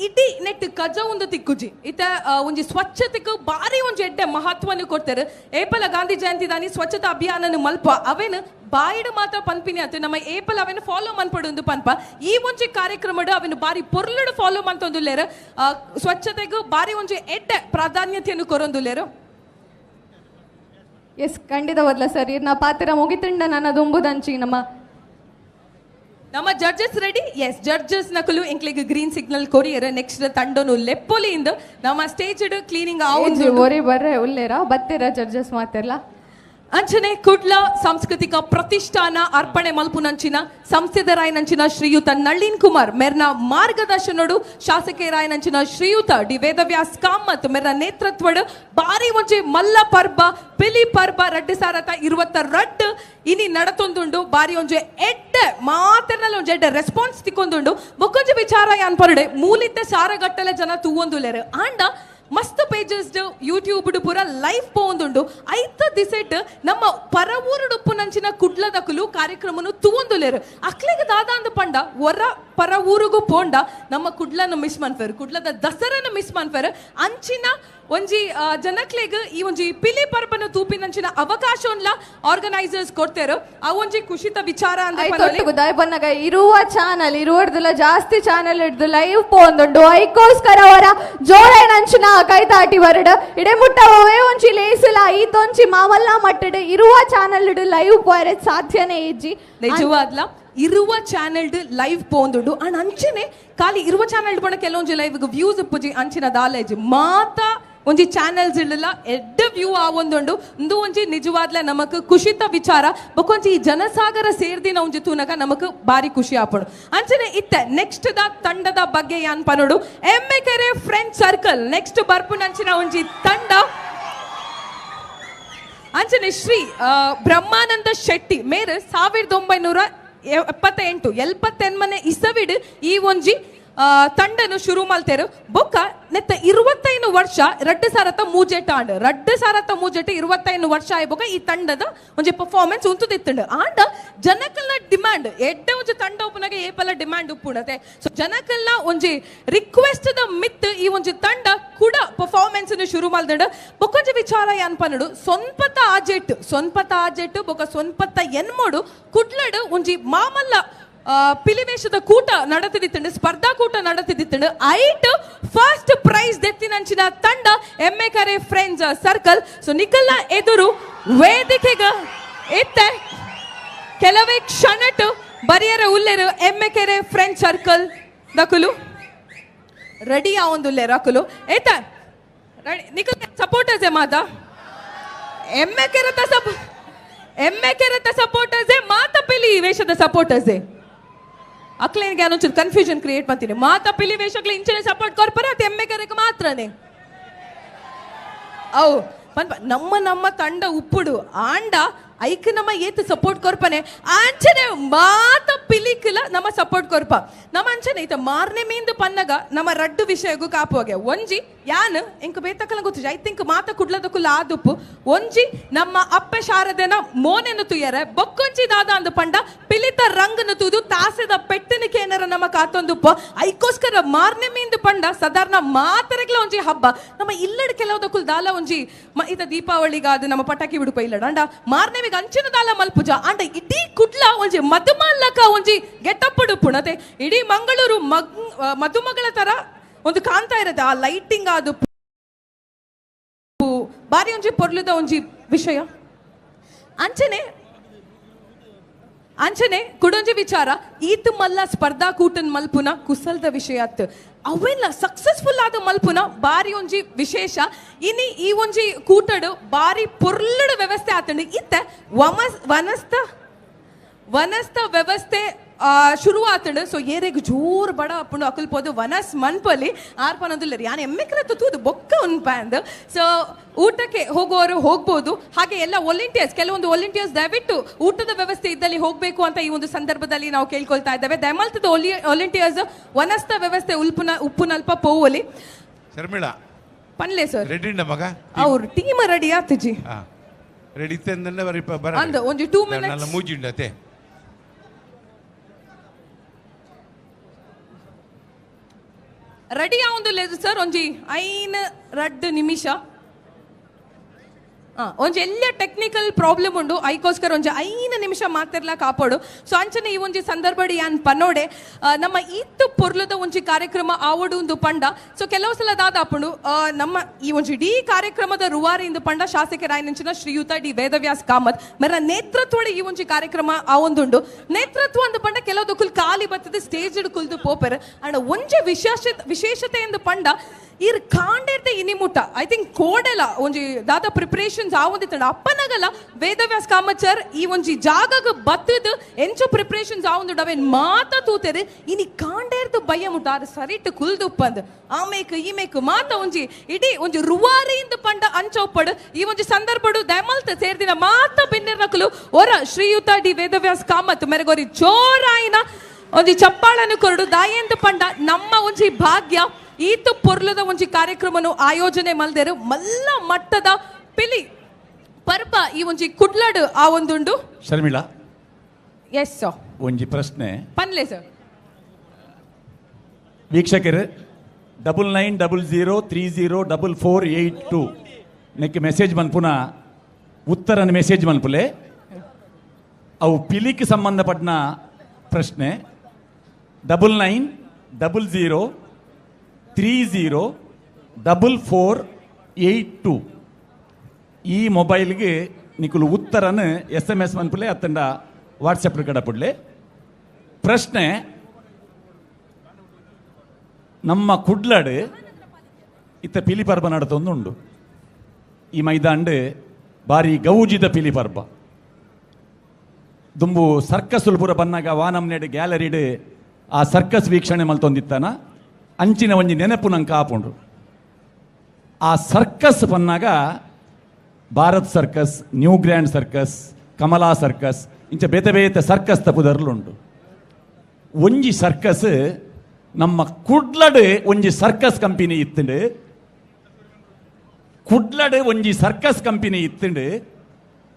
Speaker 13: ಇಡೀ ನೆಟ್ ಕಜ ಒಂದು ತಿಕ್ಕುಜಿ ಇತ ಒಂಜಿ ಸ್ವಚ್ಛತೆಗೆ ಬಾರಿ ಒಂಜಿ ಎಡ್ಡೆ ಮಹತ್ವನು ಕೊಡ್ತಾರೆ. ಏಪಲ ಗಾಂಧಿ ಜಯಂತಿ ದಾನಿ ಸ್ವಚ್ಛತಾ ಅಭಿಯಾನನು ಮಲ್ಪ ಅವೇನು ಬಾಯಿಡು ಮಾತ್ರ ಪನ್ಪಿನಿ ಆತು ನಮ್ಮ ಏಪಲ್ ಅವೇನು ಫಾಲೋ ಮನ್ಪಡು ಪನ್ಪ ಈ ಒಂಜಿ ಕಾರ್ಯಕ್ರಮಡು ಅವೇನು ಬಾರಿ ಪೊರ್ಲುಡು ಫಾಲೋ ಮಂತೊಂದುಲ್ಲೇರು ಸ್ವಚ್ಛತೆಗೂ ಬಾರಿ ಒಂಜಿ ಎಡ್ಡೆ ಪ್ರಾಧಾನ್ಯತೆಯನ್ನು ಕೊರೊಂದುಲ್ಲೇರು.
Speaker 9: ಎಸ್ ಖಂಡಿತವಾದ್ಲ ಸರ್. ಇರ್ನ ಪಾತ್ರ ಮುಗಿತುಂಡ ನನ್ನ ದುಂಬುದಂಚಿ ನಮ್ಮ
Speaker 13: ನಮ್ಮ judges ready. S judges ನಕಲು ಎಂಕ್ಲೆಗ್ green signal courier next ತಂಡನು ಲೆಪ್ಪೊಲಿಯಿಂದ ನಮ್ಮ ಸ್ಟೇಜ್ ಕ್ಲೀನಿಂಗ್ ಆವು
Speaker 9: ಒರಿ ಬರ್ರೆ ಉಲ್ಲೇರ ಬತ್ತೀರ ಜಡ್ಜಸ್ ಮಾತೆಲ್ಲ.
Speaker 13: ಅಂಚನೆ ಕುಡ್ಲ ಸಾಂಸ್ಕೃತಿಕ ಪ್ರತಿಷ್ಠಾನ ಅರ್ಪಣೆ ಮಲ್ಪುನಂಚಿನ ಸಂಸ್ಥೆದರಾಯನಂಚಿನ ಶ್ರೀಯುತ ನಳಿನ್ ಕುಮಾರ್ ಮೆರ್ನ ಮಾರ್ಗದರ್ಶನಡು, ಶಾಸಕರಾಯನಂಚಿನ ಶ್ರೀಯುತ ಡಿ ವೇದವ್ಯಾಸ್ ಕಾಮತ್ ಮೆರ್ನ ನೇತೃತ್ವಡು ಬಾರಿ ಒಂಜಿ ಮಲ್ಲ ಪರ್ಬ ಪಿಲಿ ಪರ್ಬ 2022 ಇನಿ ನಡತೊಂದುಂಡು. ಬಾರಿ ಒಂಜಿ ಎಡ್ಡೆ ಮಾತೆರ್ನಲ್ಲ ಒಂಜಿ ಎಡ್ಡೆ ರೆಸ್ಪಾನ್ಸ್ ತಿಕ್ಕೊಂದುಂಡು. ಬೊಕ್ಕೊಂಜಿ ವಿಚಾರ ಯಾನ್ ಪರಡೆ ಮೂಲಿತ್ತೆ ಸಾರಗಟ್ಟಲೆ ಜನ ತೂವೊಂದುಲ್ಲೇರು ಆಂಡ ಮಸ್ತ್ ಪೇಜಸ್ ಯೂಟ್ಯೂಬ್ ಪೂರ ಲೈಫ್ ಪೋಂದುಂಡು. ಐತ ದಿಸೆಟ್ ನಮ್ಮ ಪರವೂರುಡುಪ್ಪು ನಂಚಿನ ಕುಡ್ಲದಕುಲು ಕಾರ್ಯಕ್ರಮನು ತೂವೊಂದುಲೇರು. ಅಕ್ಲೆಗ್ ದಾದ ಅಂದ್ ಪಂಡ ಒರ ಪರವೂರುಗು ಪೋಂಡ ನಮ್ಮ ಕುಡ್ಲನ ಮಿಸ್ ಮನ್ಪೆರ್, ಕುಡ್ಲದ ದಸರನ ಮಿಸ್ ಮನ್ಪೆರ್. ಅಂಚಿನ ಒಂಜಿ ಜನಕ್ಲೆಗ್ ಈ ಒಂಜಿ ಪಿಲಿ ಪರ್ಬನ ತೂಪಿನಂಚಿನ ಅವಕಾಶವನ್ಲ ಆರ್ಗನೈಸರ್ಸ್ ಕೊಡ್ತೇರು. ಆ ಒಂಜಿ ಖುಷಿತ ವಿಚಾರ
Speaker 9: ಅಂದ್ರೆ ಬನ್ನಗ ಇರುವ ಚಾನಲ್ ಇರುವರ್ದಲ್ಲ ಜಾಸ್ತಿ ಚಾನಲ್ ಹಿಡ್ದು ಲೈವ್ ಪೋಂದುಂಡು. ಐಕೋಸ್ಕರ ಅವರ ಜೋರೇನಂಚಿನ ಕೈತಾಟಿ ಬರಡು ಇಡೆ ಮುಟ್ಟವೇ ಒಂಜಿ ಲೇಸುಲ ಈತೊಂಚಿ ಮಾಮಲ್ಲ ಮಟ್ಟಡು ಇರುವ ಚಾನಲ್ ಹಿಡು ಲೈವ್ ಪೋಯರೆ ಸಾಧ್ಯನೇ ಇಜ್ಜಿ
Speaker 13: ನಿಜವಾದ್ಲ. 20 ಚಾನೆಲ್ ಲೈವ್ ಪೋಂದುಂಡು. ಅಂಡ್ ಅಂಚನೆ ಖಾಲಿ 20 ಚಾನೆಲ್ ಪೋಣ ಕೆಲವೊಂಜಿ ಲೈವ್ ವ್ಯೂಸ್ ಉಪ್ಪುಜಿ ಅಂಚಿನ ದಾಲೇಜ್ ಮಾತಾ ಒಂಜಿ ಚಾನೆಲ್ಸ್ ಇಲ್ಲಲ್ಲ ಎಡ್ಡ ವ್ಯೂ ಆವೊಂದುಂಡು. ಇಂದು ಒಂಜಿ ನಿಜವಾದ್ಲ ನಮಕ್ ಖುಷಿತ ವಿಚಾರ. ಬೊಕೊಂಜಿ ಈ ಜನಸಾಗರ ಸೇರ್ದಿನ ಒಂಜಿ ತೂನಗ ನಮಕ್ ಬಾರಿ ಖುಷಿ ಆಪುಂಡು. ಅಂಚನೆ ಇತ್ತೆ ನೆಕ್ಸ್ಟ್ the ತಂಡದ ಬಗ್ಗೆ ಯಾನ್ ಪನೋಡು. ಎಮ್ಮೆಕೆರೆ ಫ್ರೆಂಡ್ ಸರ್ಕಲ್ ನೆಕ್ಸ್ಟ್ ಬರ್ಪುನಂಚಿನ ಒಂಜಿ ತಂಡ. ಅಂಚನೆ ಶ್ರೀ ಬ್ರಹ್ಮಾನಂದ ಶೆಟ್ಟಿ ಮೇರ್ 1978 78 ಇಸವಿಡ್ ಈ ಒಂಜಿ ತಂಡನು ಶುರು ಮಲ್ತೇರು. ಬೊಕ್ಕ ನೆತ್ತ 25 ವರ್ಷ 2003 ಆಂಡ್ 2003 25 ವರ್ಷ ಆಯ್ ಬೊಕ್ಕ ಈ ತಂಡದ ಒಂಜಿ ಪರ್ಫಾರ್ಮೆನ್ಸ್ ಉಂತುದಿತ್ತುಂಡು. ಆಂಡ ಜನಕಲ್ನ ಡಿಮ್ಯಾಂಡ್ ಎಡ್ಡೆ ಒಂಜಿ ತಂಡ ಉಪ್ಪುನಾಗ ಏಪಲ ಡಿಮ್ಯಾಂಡ್ ಉಪ್ಪುಣತೆ. ಸೊ ಜನಕಲ್ನ ಒಂಜಿ ರಿಕ್ವೆಸ್ಟ್ ದ ಮಿತ್ ಈ ಒಂಜಿ ತಂಡ ಕೂಡ ಪರ್ಫಾರ್ಮೆನ್ಸ್ ಶುರು ಮಲ್ದುಂಡು. ಬೊಕ್ಕೊಂಜಿ ವಿಚಾರ ಯಾನ್ ಪನ್ನಡು, ಸೊನ್ಪತ್ತ ಆಜೆಟ್ ಬೊಕ್ಕ ಸೊನ್ಪತ್ತ ಎನ್ಮೋಡು ಕುಡ್ಲಡು ಒಂಜಿ ಮಾಮಲ್ಲ ಪಿಲಿವೇಶದ ಕೂಟ ನಡೆತಿದ್ದಿತ್ತಂಡು, ಸ್ಪರ್ಧಾ ಕೂಟ ನಡೆತಿದ್ದಿತ್ತಂಡು. ಐಟ್ ಫಸ್ಟ್ ಪ್ರೈಸ್ ದೆತ್ತಿನಂಚಿನ ತಂಡ ಎಮ್ಮೆಕೆರೆ ಫ್ರೆಂಡ್ಸ್ ಸರ್ಕಲ್. ಸೊ ನಿಖಲ್ನ ಎದುರು ವೇದಿಕೆಗ ಇತ್ತೆ ಕೆಲವೇ ಕ್ಷಣಟ್ಟು ಬರಿಯರ ಉಲ್ಲೆರು ಎಮ್ಮೆಕೆರೆ ಫ್ರೆಂಡ್ಸ್ ಸರ್ಕಲ್ ದಕುಲು ರೆಡಿ ಆವೊಂದುಲ್ಲೆರು ಅಕುಲು ಏತ ರೆಡಿ. ನಿಖಲ್ ಸಪೋರ್ಟರ್ಸ್ ಮಾತಾ ಎಮ್ಮೆಕೆರೆತ ಸಪೋರ್ಟರ್ಸ್ ಮಾತಾ ಪಿಲಿ ವೇಷದ ಸಪೋರ್ಟರ್ಸ್ ಅಕ್ಲೇನಿಗೆ ಒಂಚೂರು ಕನ್ಫ್ಯೂಷನ್ ಕ್ರಿಯೇಟ್ ಮಾಡ್ತೀನಿ. ಮಾತಾ ಪಿಲಿ ವೇಷಕ್ಲೆ ಇಂಚನೆ ಸಪೋರ್ಟ್ ಕೊರ್ಪರ ಅದು ಎಮ್ಮೆಕೆರೆಗೆ ಮಾತ್ರನೇ. ಅವು ನಮ್ಮ ನಮ್ಮ ತಂಡ ಉಪ್ಪುಡು ಆಂಡ ಐಕ್ ನಮ್ಮ ಏತ್ ಸಪೋರ್ಟ್ ಕೊರ್ಪನೆ ಆಂಚನೆ ಮಾತ ಪಿಲಿಕ್ಲ ನಮ್ಮ ಸಪೋರ್ಟ್ ಕೊರ್ಪ. ನಮ್ಮ ಅಂಚನೆ ಈತ ಮಾರನೆ ಮೀಂದು ಪನ್ನಗ ನಮ್ಮ ರಡ್ಡು ವಿಷಯಗೂ ಕಾಪುವಾಗೆ ಒಂಜಿ ಯಾನ್ ಇಂಕ್ ಬೇತಕಲ ಗೊತ್ತು I think ಮಾತ ಕುಡ್ಲದಕ್ಕುಲ್ಲ ಆದುಪ್ಪು. ಒಂಜಿ ನಮ್ಮ ಅಪ್ಪೆ ಶಾರದೆನ ಮೋನೆನು ತುಯರೆ ಬೊಕ್ಕೊಂಜಿ ದಾದ ಅಂದು ಪಂಡ ಪಿಲಿತ ರಂಗನು ತೂದು ತಾಸೆದ ಪೆಟ್ಟನಿಕೆ ಏನಾರ ನಮ್ಮ ಕಾತೊಂದುಪ್ಪ. ಐಕೋಸ್ಕರ ಮಾರನೆ ಮೀಂದು ಪಂಡ ಸಾಧಾರಣ ಮಾತರೆಗ್ಲ ಒಂಜಿ ಹಬ್ಬ ನಮ್ಮ ಇಲ್ಲಡ್ ಕೆಲವದಕ್ಕುಲ್ ದಾಲ ಒಂಜಿ ಈತ ದೀಪಾವಳಿಗಾದ ನಮ್ಮ ಪಟಾಕಿ ಬಿಡುಪ ಇಲ್ಲಡ ಅಂಡ ಮಾರನೆ ಅಂಚಿನ ದಾಲ ಮಲ್ಪುಜ ಅಂಡ ಇಡೀ ಕುಡ್ಲ ಒಂಜಿ ಮಧುಮಲ್ಲಕ ಒಂಜಿ ಗೆಟಪ್ ಉಡುಪುಣತೆ ಇಡೀ ಮಂಗಳೂರು ಮಧುಮಗಳ ತರ ಒಂದು ಕಾಣ್ತಾ ಇರತ್ತೆ. ಆ ಲೈಟಿಂಗ್ ಅದು ಬಾರಿ ಒಂಜಿ ಪೊರ್ಲುದ ಒಂಜಿ ವಿಷಯ. ಅಂಚನೆ ಅಂಚನೆ ಕುಡೊಂಜಿ ವಿಚಾರ ಈತ್ ಮಲ್ಲ ಸ್ಪರ್ಧಾ ಕೂಟನ್ ಮಲ್ಪುನ ಕುಸಲ್ದ ವಿಷಯ ಅತ್ ಅವೆಲ್ಲ ಸಕ್ಸಸ್ಫುಲ್ ಆದ ಮಲ್ಪುನ ಬಾರಿ ಒಂಜಿ ವಿಶೇಷ. ಇನಿ ಈ ಒಂಜಿ ಕೂಟಡು ಬಾರಿ ಪೊರ್ಲುಡು ವ್ಯವಸ್ಥೆ ಆತಂಡು. ಇತ್ತೆ ವನಸ್ತ ವ್ಯವಸ್ಥೆ ಶುರು ಆತಂಡು. ಸೊ ಏರೆಗ್ ಜೋರ್ ಬಡ ಅಪ್ಪುಂಡು ಅಕುಲ್ ಪೋದು ವನಸ್ ಮನ್ಪಲಿ ಆರ್ಪನದುಲ್ಲರಿ ಯಾನ್ ಎಮ್ಮೆಕ್ರತ್ತು ತೂದು ಬೊಕ್ಕ ಉನ್ಪಾಂದು. ಸೊ ಊಟಕ್ಕೆ ಹೋಗುವವರು ಹೋಗ್ಬೋದು. ಹಾಗೆ ಎಲ್ಲ ವಾಲಂಟಿಯರ್ಸ್, ಕೆಲವೊಂದು ವಾಲಂಟಿಯರ್ಸ್ ದಯವಿಟ್ಟು ಊಟದ ವ್ಯವಸ್ಥೆ ಇದ್ದಲ್ಲಿ ಹೋಗಬೇಕು ಅಂತ ಈ ಒಂದು ಸಂದರ್ಭದಲ್ಲಿ ನಾವು ಕೇಳ್ಕೊಳ್ತಾ ಇದ್ದೇವೆ. ದಯಮಲ್ತದ ವಾಲಂಟಿಯರ್ಸ್ ವನಸ್ತ ವ್ಯವಸ್ಥೆ ಉಪ್ಪುನಲ್ಪ ಪೋವಲಿ.
Speaker 14: ಶರ್ಮಿಳಾ
Speaker 13: ಪನ್ಲೆ ಸರ್
Speaker 14: ರೆಡಿ ಮಗ
Speaker 13: ಅವ್ರ ಟೀಮ್ ರೆಡಿ ಆತಜಿ
Speaker 14: ರೆಡಿ
Speaker 13: ಅಂದ ಒಂಜಿ 2 ಮಿನಿಟ್ಸ್
Speaker 14: ಮೂಜಿಂಡತೆ.
Speaker 13: ರೆಡಿ ಆವೊಂದು ಸರ್ ಒಂಜಿ 5 2 ನಿಮಿಷ ಒಂಜಿ ಎಲ್ಲ ಟೆಕ್ನಿಕಲ್ ಪ್ರಾಬ್ಲಮ್ ಉಂಡು ಐಕೋಸ್ಕರ ಒಂಜಿ 5 ನಿಮಿಷ ಮಾತಿರ್ಲ ಕಾಪಾಡು. ಸೊ ಅಂಚನೆ ಈ ಒಂಜಿ ಸಂದರ್ಭಡಿ ಯಾನ್ ಪನ್ನೋಡೆ ನಮ್ಮ ಈತ್ ಪೊರ್ಲದ ಒಂಜಿ ಕಾರ್ಯಕ್ರಮ ಆವಡು ಒಂದು ಪಂಡ. ಸೊ ಕೆಲವು ಸಲ ದಾದಾಪುಂಡು ನಮ್ಮ ಈ ಒಂಜಿ ಇಡೀ ಕಾರ್ಯಕ್ರಮದ ರೂವಾರಿ ಇಂದು ಪಂಡ ಶಾಸಕರಾಯನಂಚಿನ ಶ್ರೀಯುತ ಡಿ ವೇದವ್ಯಾಸ್ ಕಾಮತ್ ಮೇರ ನೇತೃತ್ವದ ಈ ಒಂಜಿ ಕಾರ್ಯಕ್ರಮ ಆವೊಂದುಂಡು. ನೇತೃತ್ವ ಅಂದು ಪಂಡ ಕೆಲವು ಖಾಲಿ ಬರ್ತದೆ ಸ್ಟೇಜ್ ಕುಲ್ದು ಪೋಪೆರ್ ಅಂಡ್ ಒಂಜಿ ವಿಶೇಷತೆ ಎಂದು ಪಂಡ ಇರ್ ಕಾಂಡೇರ್ತೆ ಇನಿಮುಟ I think ಕೋಡೆಲ ಒಂಜಿ ದಾದ ಪ್ರಿಪರೇಷನ್ಸ್ ಆವೊಂದಿತ್ತಂಡ ಅಪ್ಪನಗಲ ವೇದವ್ಯಾಸ್ ಕಾಮತ್ ಸರ್ ಈ ಒಂಜಿ ಜಾಗಗ ಬತ್ತದ ಎಂಚ ಪ್ರಿಪರೇಷನ್ಸ್ ಆವೊಂದುಂಡು ಅವೇನ್ ಮಾತ ತೂತೆರ್ ಇನಿ ಕಾಂಡೇರ್ದು ಭಯ ಮುಟ್ಟ ಅದು ಸರಿಟ್ ಕುಲ್ದುಪ್ಪಂದ್ ಆಮೇಕ್ ಈಮೇಕ್ ಮಾತ ಒಂಜಿ ಇಡೀ ಒಂಜಿ ರುವಾರಿಯಿಂದ ಪಂಡ ಅಂಚೊಪ್ಪಡು ಈ ಒಂಜಿ ಸಂದರ್ಭಡು ದಯಮಲ್ತ ಸೇರ್ದಿನ ಮಾತ ಬಿನ್ನೆರ್ನಕುಲು ಒರ ಶ್ರೀಯುತ ಡಿ ವೇದವ್ಯಾಸ್ ಕಾಮತ್ ಮೆರಗೊರಿ ಜೋರಾಯಿನ ಒಂಜಿ ಚಪ್ಪಾಳನ್ನು ಕೊರಡು ದಾಯೆಂದು ಪಂಡ ನಮ್ಮ ಒಂಜಿ ಭಾಗ್ಯ ಈತು ಪೊರ್ಲದ ಒಂಜಿ ಕಾರ್ಯಕ್ರಮನು ಆಯೋಜನೆ ಮಲ್ದೆರು ಮಲ್ಲ ಮಟ್ಟದ ಪಿಲಿ ಪರ್ಬ ಈ ಒಂಜಿ ಕುಡ್ಲಡು ಆ ಒಂದುಂಡು.
Speaker 6: ಶರ್ಮಿಳಾ
Speaker 13: ಎಸ್ ಸರ್
Speaker 6: ಒಂಜಿ ಪ್ರಶ್ನೆ
Speaker 13: ಪನ್ಲೆ ಸರ್.
Speaker 6: ವೀಕ್ಷಕರು 9900 30 4482 ನೆಕ್ಕೆ ಮೆಸೇಜ್ ಮನ್ಪುನ ಉತ್ತರನ ಮೆಸೇಜ್ ಮನ್ಪುಲೆ. ಅವು ಪಿಲಿಗೆ ಸಂಬಂಧಪಟ್ಟ ಪ್ರಶ್ನೆ. 9900 30 4482 ಈ ಮೊಬೈಲ್ಗೆ ನಿಕುಲು ಉತ್ತರನ SMS ಮನ್ಪುಲೆ ಅತ್ತಂಡ ವಾಟ್ಸಪ್ ಕಡಪುಡ್ಲೆ. ಪ್ರಶ್ನೆ ನಮ್ಮ ಕುಡ್ಲಡ್ ಇತ್ತ ಪಿಲಿ ಪರ್ಬ ನಡತೊಂದುಂಡು. ಈ ಮೈದಾಂಡ್ ಬಾರಿ ಗೌಜಿದ ಪಿಲಿ ಪರ್ಬ. ದುಂಬು ಸರ್ಕಸ್ ಪೂರ ಬನ್ನಾಗ ವಾನಮ್ನೆಡ್ ಗ್ಯಾಲರಿಡ್ ಆ ಸರ್ಕಸ್ ವೀಕ್ಷಣೆ ಮಲ್ತೊಂದಿತ್ತಾನ ಅಂಚಿನ ಒಂಜಿ ನೆನಪು ನಂಗೆ ಆಪುಂಡು. ಆ circus ಬನ್ನಾಗ Bharat circus, new grand circus, Kamala circus ಇಂಚ ಬೇತೆ ಬೇತೆ ಸರ್ಕಸ್ ತಪುದರ್ಲುಂಡು. ಒಂಜಿ ಸರ್ಕಸ್ ನಮ್ಮ ಕುಡ್ಲಡ್ ಒಂಜಿ ಸರ್ಕಸ್ ಕಂಪನಿ ಇತ್ತುಂಡು. ಕುಡ್ಲಡ್ ಒಂಜಿ ಸರ್ಕಸ್ ಕಂಪನಿ ಇತ್ತುಂಡು.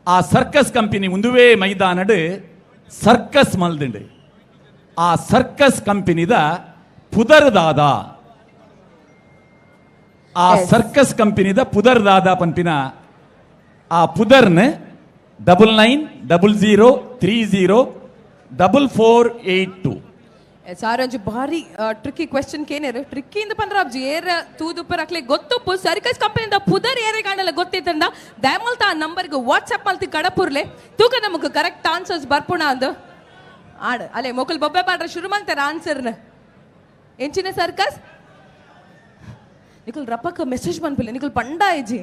Speaker 6: ಆ ಸರ್ಕಸ್ ಕಂಪನಿ ಉಂದುವೇ ಮೈದಾನಡ್ ಸರ್ಕಸ್ ಮಲ್ದುಂಡು. ಆ ಸರ್ಕಸ್ ಕಂಪನಿದ ಪುದರ್ದಾದ, ಆ ಸರ್ಕಸ್ ಕಂಪನಿದ ಪುದರ್ದಾದ ಪನ್ಪಿನ ಆ ಪುದರ್ನ 99 00 30 4482.
Speaker 13: ಸಾರಂಜಿ ಭಾರಿ ಟ್ರಿಕ್ಕಿ ಕ್ವೆಶ್ಚನ್ ಕೇನೇರು. ಟ್ರಿಕ್ಕಿ ಇಂದ ಪಂದ್ರ ಅಬ್ಜಿ ಏರ ತೂದುಪ್ಪರ್ ಅಕ್ಲೆ ಗೊತ್ತುಪ್ಪು ಸರ್ಕಸ್ ಕಂಪನಿದ ಪುದರ್ ಏರೆ ಕಾಣಲ್ಲ ಗೊತ್ತಿತ್ತಂದ ದಯಮಲ್ತ ಆ ನಂಬರ್ಗೆ ವಾಟ್ಸ್ಆಪ್ ಮಲ್ತಿ ಕಡಪುರ್ಲೆ ತೂಕ ನಮಗ್ ಕರೆಕ್ಟ್ ಆನ್ಸರ್ಸ್ ಬರ್ಪುಣ ಅಂದು ಆಡ್ ಅಲೆ ಮೊಕಲ್ ಬೊಬ್ಬೆ ಪಾಡ್ರ ಶುರು ಮಾಡ್ತಾರೆ ಆನ್ಸರ್ನ. ಎಂಚಿನ ಸರ್ಕಸ್ ನಿಕಲ್ ರಪಕ್ಕ ಮೆಸೇಜ್ ಮನ್ಪಿಲ್ಲ ನಿಕಲ್ ಪಂಡ ಇಜ್ಜಿ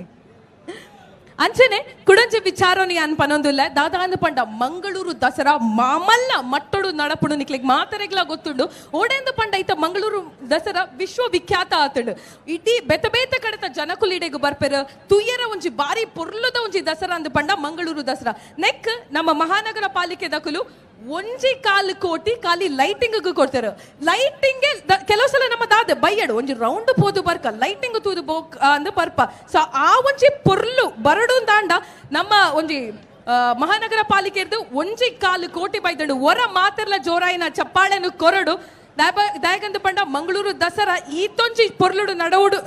Speaker 13: ಅಂಚನೆ ಕುಡಂಚಿ ವಿಚಾರೋನಿ ಅನ್ ಪನೊಂದುಲ್ಲ ದಾದಾ ಅಂದ್ ಪಂಡ ಮಂಗಳೂರು ದಸರಾ ಮಾಮಲ್ಲ ಮಟ್ಟೊಡು ನಡಪುಡು ನಿಕ್ಲೆಗ್ ಮಾತರೆಗ್ಲ ಗೊತ್ತುಂಡು. ಓಡೆಂದು ಪಂಡ ಐತ ಮಂಗಳೂರು ದಸರಾ ವಿಶ್ವವಿಖ್ಯಾತ ಆತುಂಡು. ಇಡೀ ಬೆತ ಬೇತ ಕಡೆತ ಜನಕುಲಿಡೆಗ್ ಬರ್ಪೆರು ತುಯ್ಯರ ಒಂಜಿ ಬಾರಿ ಪೊರ್ಲುದ ಒಂಜಿ ದಸರಾ ಅಂದ್ ಪಂಡ ಮಂಗಳೂರು ದಸರಾ. ನೆಕ್ ನಮ್ಮ ಮಹಾನಗರ ಪಾಲಿಕೆ ದಕುಲು ಒಂಜಿ ಕಾಲು ಕೋಟಿ ಖಾಲಿ ಲೈಟಿಂಗ್ ಕೊಡ್ತಾರೆ. ಲೈಟಿಂಗ್ ಕೆಲವು ಸಲ ನಮ್ಮ ದಾದ ಬೈಯಡು ಒಂಜಿ ರೌಂಡ್ ಪೋದು ಬರ್ಕ ಲೈಟಿಂಗ್ ತೂದು ಬೋಕ್ ಅಂದ್ ಪರ್ಪ. ಸೊ ಆ ಒಂಜಿ ಪೊರ್ಲು ಬರಡು ದಾಂಡ ನಮ್ಮ ಒಂಜಿ ಮಹಾನಗರ ಪಾಲಿಕೆರ್ದು ಒಂಜಿ ಕಾಲು ಕೋಟಿ ಬೈದಂಡು ಹೊರ ಮಾತೆರ್ಲ ಜೋರಾಯಿನ ಚಪ್ಪಾಳೆನು ಕೊರಡು. ದಾಯಗಂದು ಪಂಡ ಮಂಗಳೂರು ದಸರಾ ಈತೊಂಜಿ ಪೊರ್ಲುಡು ನಡವುಡು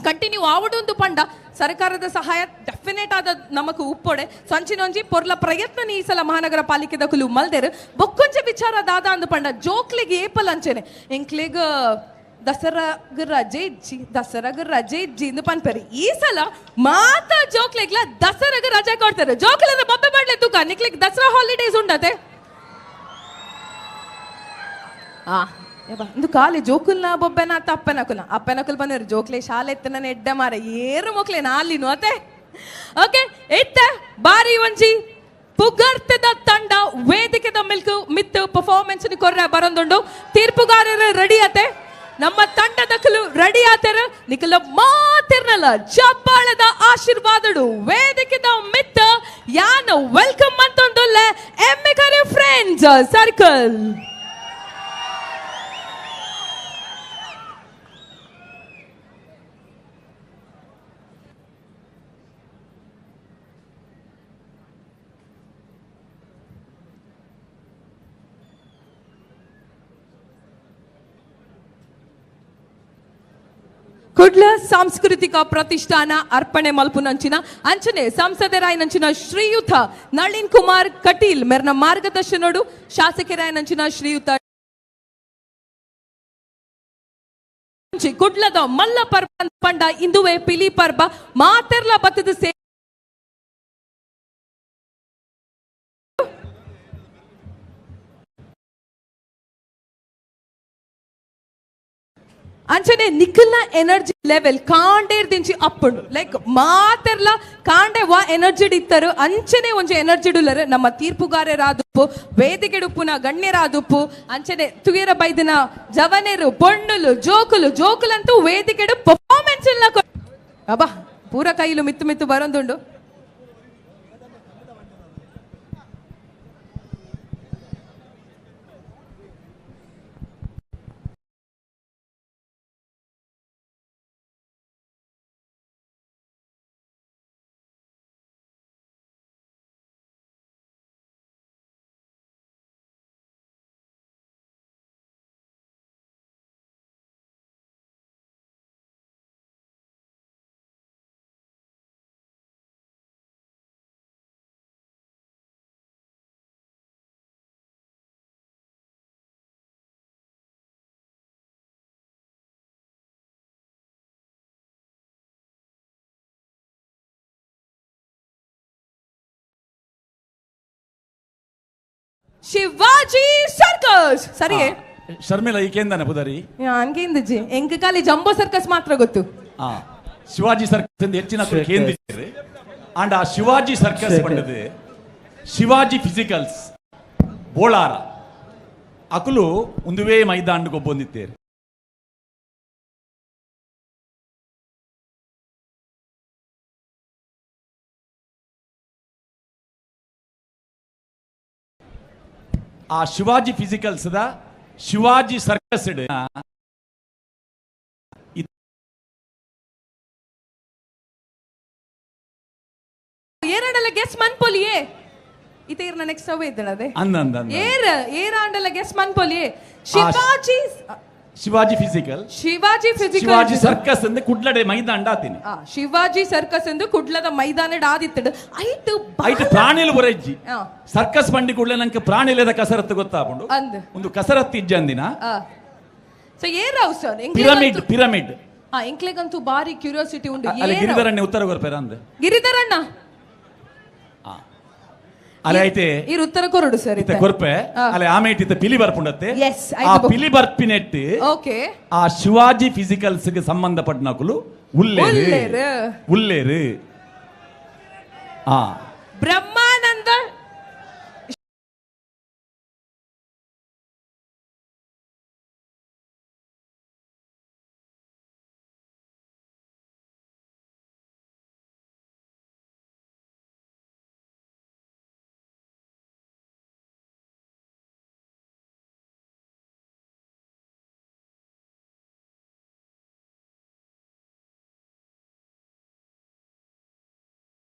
Speaker 13: ಕಂಟಿನ್ಯೂ ಆವಡೊಂದು ಪಂಡ ಸರ್ಕಾರದ ಸಹಾಯ ಡೆಫಿನೆಟ್ ಆದ ನಮಕ್ ಉಪ್ಪೊಡೆ. ಸಂಚಿನೊಂಜಿ ಪೊರ್ಲ ಪ್ರಯತ್ನ ಈ ಸಲ ಮಹಾನಗರ ಪಾಲಿಕೆ ದಕುಲು ಮಲ್ದೆರು. ಬೊಕ್ಕೊಂಚ ವಿಚಾರ ದಾದ ಅಂದು ಪಂಡ ಜೋಕ್ಲಿಗೆ ಏಪಲ್ ಅಂಚೆನೆ ಎಂಕ್ಲೆಗ್ ದಸರಾಗ್ ರಜೆ ಇಜ್ಜಿ, ದಸರಾಗ್ ರಜೆ ಇಜ್ಜಿ ಇಂದು ಪನ್ಪೆರು. ಈ ಸಲ ಮಾತ ಜೋಕ್ಲೆಗ್ಲ ದಸರಾಗ್ ರಜೆ ಕೊಡ್ತಾರೆ. ಜೋಕ್ಲೆನ ಬೊಬ್ಬೆ ಮಾಡ್ಲೆ ತೂಕ ನಿಕ್ಲೆಗ್ ದಸರಾ ಹಾಲಿಡೇಸ್ ಉಂಡತೆ. ಇಂದು ಖಾಲಿ ಜೋಕುಲ್ನ ಬೊಬ್ಬೆನ ಅತ್ತ ಅಪ್ಪನಕುಲ್ನ ಅಪ್ಪನಕುಲ್ ಬಂದರು ಜೋಕ್ಲೆ ಶಾಲೆ ಎತ್ತನ ಎಡ್ಡ ಮಾರ ಏರು ಮಕ್ಲೆ ನಾಲಿನು ಅತೆ. ಓಕೆ ಇತ್ತ ಬಾರಿ ಒಂಜಿ ಪುಗರ್ತದ ತಂಡ ವೇದಿಕೆದ ಮಿಲ್ಕು ಮಿತ್ತು ಪರ್ಫಾರ್ಮೆನ್ಸ್ ಕೊರ್ರ ಬರೊಂದುಂಡು. ತೀರ್ಪುಗಾರರು ರೆಡಿ ಆತೆ, ನಮ್ಮ ತಂಡದಕಲು ರೆಡಿ ಆತೆರ. ನಿಕಲ ಮಾತಿರ್ನಲ್ಲ ಚಪ್ಪಾಳದ ಆಶೀರ್ವಾದಡು ವೇದಿಕೆದ ಮಿತ್ತ ಯಾನ್ welcome ಅಂತೊಂದುಲ್ಲ ಎಮ್ಮೆಕರೆ ಫ್ರೆಂಡ್ಸ್ ಸರ್ಕಲ್. ಕುಡ್ಲ ಸಾಂಸ್ಕೃತಿಕ ಪ್ರತಿಷ್ಠಾನ ಅರ್ಪಣೆ ಮಲ್ಪುನಂಚಿನ ಅಂಚನೆ ಸಂಸದರಾಯನಂಚಿನ ಶ್ರೀಯುತ ನಳಿನ್ ಕುಮಾರ್ ಕಟೀಲ್ ಮೆರ್ನ ಮಾರ್ಗದರ್ಶನೋಡು ಶಾಸಕರಾಯನಂಚಿನ ಶ್ರೀಯುತ ಕುಡ್ಲದ ಮಲ್ಲ ಪರ್ಬ ಪಂಡ ಇಂದುವೆ ಪಿಲಿ ಪರ್ಬ ಮಾತೆರ್ಲ ಬತ್ತದ ಸೇ ಅಂಚನೆ ನಿಖಲ್ನ ಎನರ್ಜಿ ಲೆವೆಲ್ ಕಾಂಡೇರ್ ದಿಂಚಿ ಅಪ್ಪುಂಡು. ಲೈಕ್ ಮಾತೆರ್ಲ ಕಾಂಡೆ ವಾ ಎನರ್ಜಿ ಇತ್ತರು ಅಂಚನೆ ಒಂಜಿ ಎನರ್ಜಿ ಡುಲ್ಲರು ನಮ್ಮ ತೀರ್ಪುಗಾರರಾದುಪ್ಪು ವೇದಿಕೆಡುಪ್ಪುನ ಗಣ್ಯರಾದುಪ್ಪು ಅಂಚನೆ ತುಯರ ಬೈದಿನ ಜವನೆರು ಪೊಣ್ಣುಲು ಜೋಕುಲು ಜೋಕುಲಂತೂ ವೇದಿಕೆಡು ಪರ್ಫಾರ್ಮೆನ್ಸ್ ಇಲ್ಲ. ಅಬ್ಬಾ ಪೂರ ಕೈಲು ಮಿತ್ತು ಮಿತ್ತು ಬರೊಂದುಂಡು. ಶಿವಾಜಿ ಸರ್ಕಸ್ ಸರಿಯೇ
Speaker 6: ಶರ್ಮಿಳಾ ಈ ಕೇಂದನ ಪುದರಿ
Speaker 13: ಅನ್ಕೇಂದಿಜ್ಜಿ ಎಂಕ್ ಖಾಲಿ ಜಂಬೋ ಸರ್ಕಸ್ ಮಾತ್ರ ಗೊತ್ತು.
Speaker 6: ಆ ಶಿವಾಜಿ ಸರ್ಕಸ್ ಎಂದು ಹೆಚ್ಚಿನ ಕೇಂದ್ರ ಅಂಡ್ ಆ ಶಿವಾಜಿ ಸರ್ಕಸ್ ಪಂಡದು ಶಿವಾಜಿ ಫಿಸಿಕಲ್ಸ್ ಬೋಳಾರ ಅಕುಲು ಒಂದುವೇ ಮೈದಾನ ಗೊಬ್ಬೊಂದಿತ್ತೇರು. ಆ Shivaji physicals the Shivaji circus
Speaker 13: ಏರಾಂಡಲ ಗೆಸ್ ಮನ್ಪೊಲಿಯೇ ಇತೇರ್ನ ನೆಕ್ಸ್ಟ್ ಅವೇ ಇದ್ದಳದೆ
Speaker 6: ಅಂದ
Speaker 13: ಏರ್ ಏರಾಂಡಲ ಗೆಸ್ ಮನ್ಪೊಲಿಯೇ Shivaji
Speaker 6: Shivaji physical
Speaker 13: Shivaji physical
Speaker 6: Shivaji circus ಅಂದ್ರೆ ಕುಡ್ಲಡೆ ಮೈದಾನ ಆತೀನಿ.
Speaker 13: ಶಿವಾಜಿ ಸರ್ಕಸ್ ಎಂದು ಕುಡ್ಲದ ಮೈದಾನ ಆದಿತ್ತಡು ಐಟ್
Speaker 6: ಐಟ್ ಪ್ರಾಣಿಲು ಬೊರೆಜ್ಜಿ ಸರ್ಕಸ್ ಬಂಡಿ ಕೂಡಲೇ ನಂಗೆ ಪ್ರಾಣಿಲೇದ ಕಸರತ್ತು ಗೊತ್ತಾಪುಂಡು
Speaker 13: ಅಂದ್
Speaker 6: ಒಂದು ಕಸರತ್ತು ಇಜ್ಜಂದಿನ.
Speaker 13: ಸೊ ಏರಾವ್ ಸರ್
Speaker 6: ಪಿರಮಿಡ್ ಪಿರಮಿಡ್
Speaker 13: ಎಂಕ್ಲೆಗಂತೂ ಬಾರಿ ಕ್ಯೂರಿಯಾಸಿಟಿ ಉಂಡು.
Speaker 6: ಅಲ್ಲಿ ಗಿರಿಧರಣ್ಣ ಉತ್ತರ ಕೊರ್ಪೇರ ಅಂದ್
Speaker 13: ಗಿರಿಧರಣ್ಣ
Speaker 6: ಅಲೆ ಐತೆ
Speaker 13: ಈ ಉತ್ತರ ಕೊರಡು ಸರ್
Speaker 6: ಇತ್ತ ಕೊರ್ಪೆ ಅಲೆ ಆಮೇಟ್ ಇತ್ತ ಪಿಲಿ ಬರ್ಪುಂಡತ್ತೆ. ಆ ಪಿಲಿ ಬರ್ಪಿನೆಟ್
Speaker 13: ಓಕೆ
Speaker 6: ಆ ಶಿವಾಜಿ ಫಿಸಿಕಲ್ಸ್ ಗೆ ಸಂಬಂಧಪಟ್ಟನಕುಲು ಉಲ್ಲೇರು ಉಲ್ಲೇರು ಆ
Speaker 13: ಬ್ರಹ್ಮಾನಂದ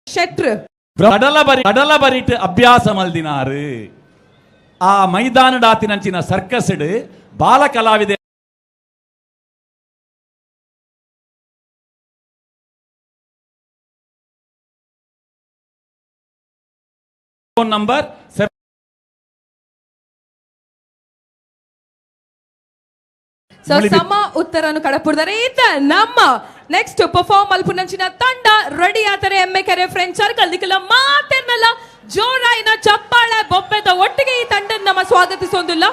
Speaker 13: ಶೆಟ್ರು
Speaker 6: ಕಡಲ ಬರಿಟ್ ಅಭ್ಯಾಸ ಮಲ್ದಿನಾರು ಆ ಮೈದಾನಡಾತಿನಂಚಿನ ಸರ್ಕಸ್ ಬಾಲ ಕಲಾವಿದೆ ಫೋನ್ ನಂಬರ್
Speaker 13: ಸಮ ಉತ್ತರವನ್ನು ಕಡಪುಡ್ದಾರೆ. ಈತ ನಮ್ಮ ನೆಕ್ಸ್ಟ್ ಪರ್ಫಾರ್ಮ್ ಮಲ್ಪುನಂಚಿನ ತಂಡ ರೆಡಿ ಆತಾರೆ. ಎಮ್ಮೆ ಕೆರೆ ಫ್ರೆಂಡ್ ಸರ್ಕಲ್ ನಿಖಲ ಮಾತೆರ್ನಲ್ಲ ಜೋರಾಯಿನ ಚಪ್ಪಾಳೆ ಬೊಬ್ಬೆದ ಒಟ್ಟಿಗೆ ಈ ತಂಡ ನಮ್ಮ ಸ್ವಾಗತಿಸೋದಿಲ್ಲ.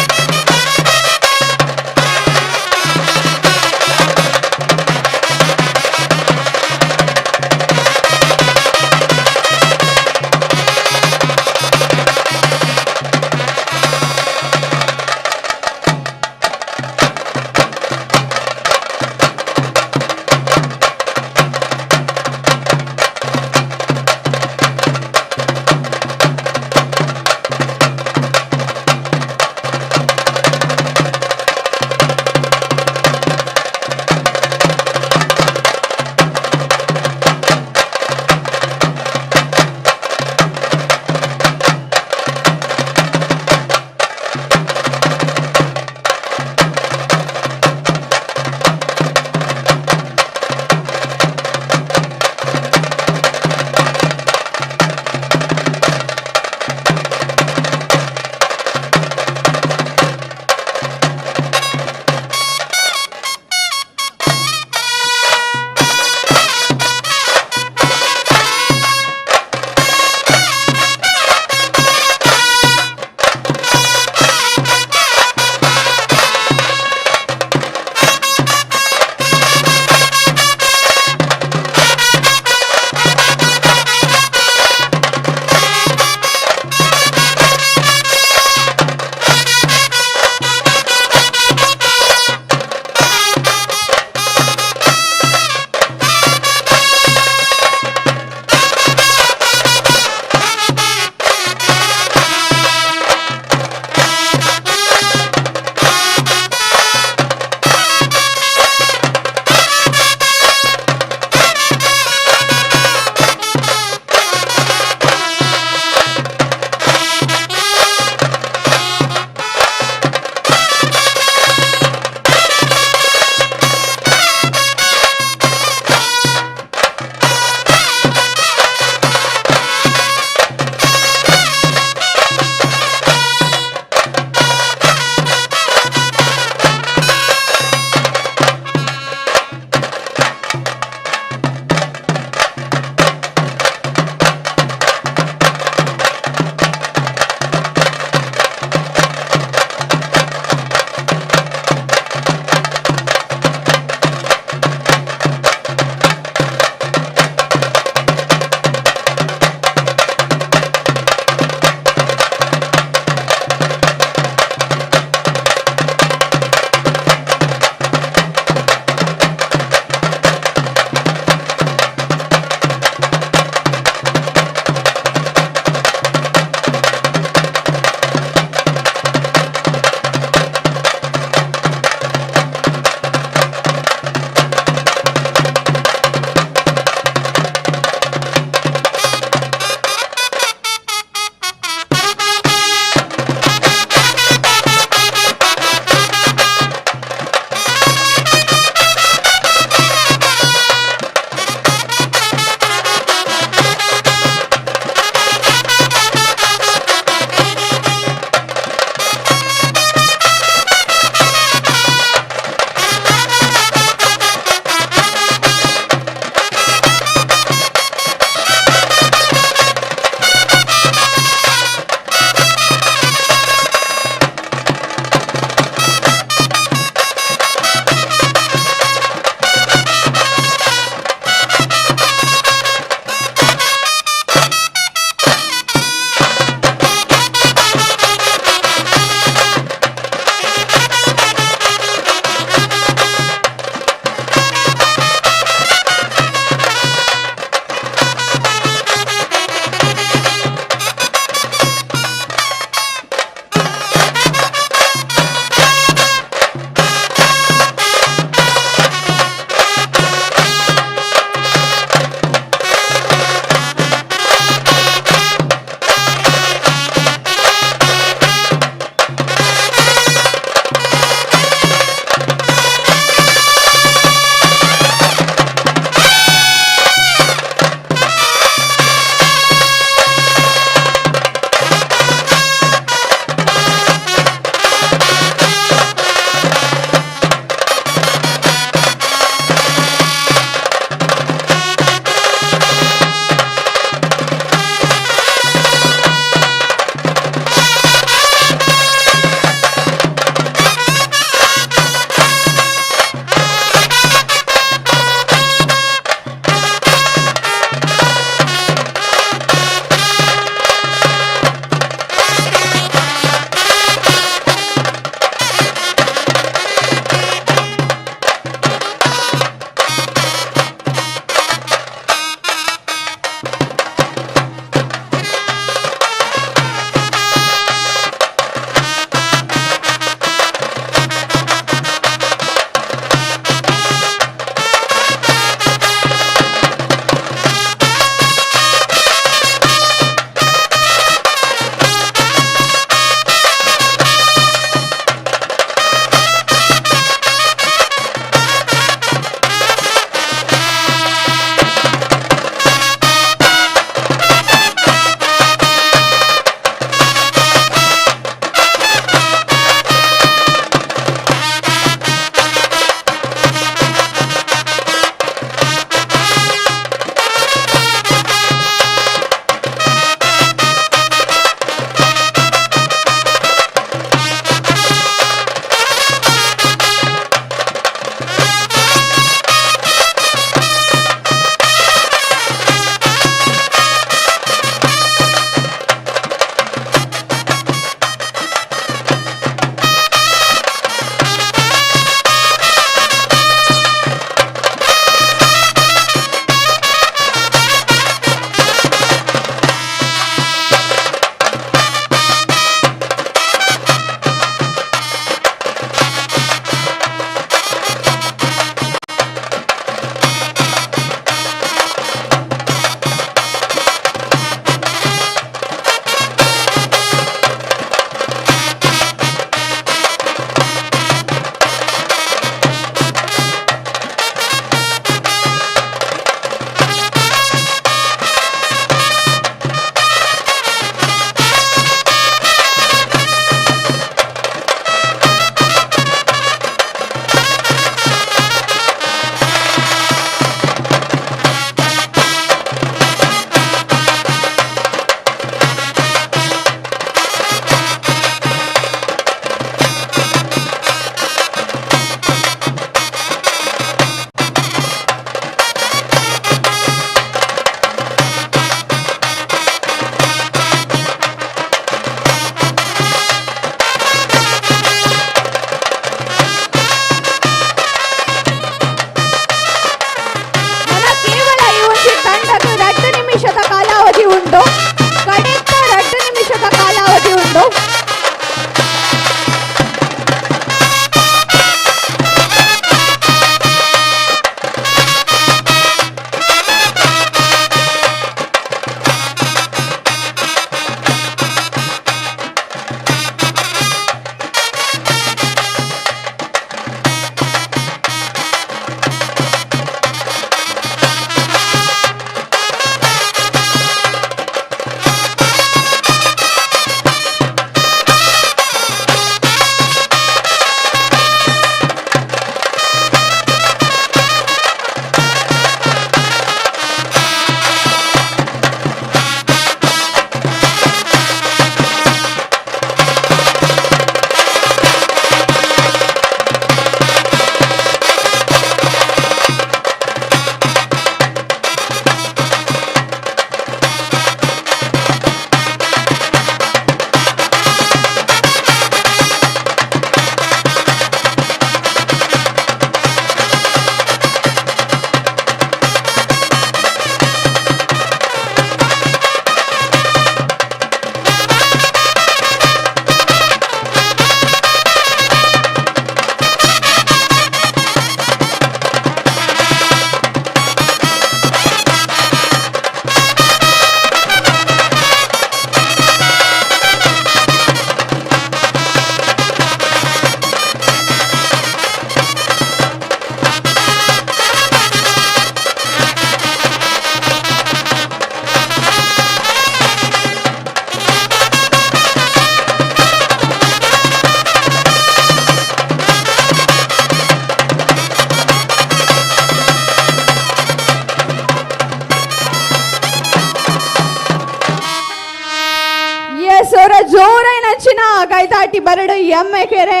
Speaker 9: ಜೋರೈನಂಚಿನ ಕೈತಾಟಿ ಬರಡು ಎಮ್ಮೆಕೆರೆ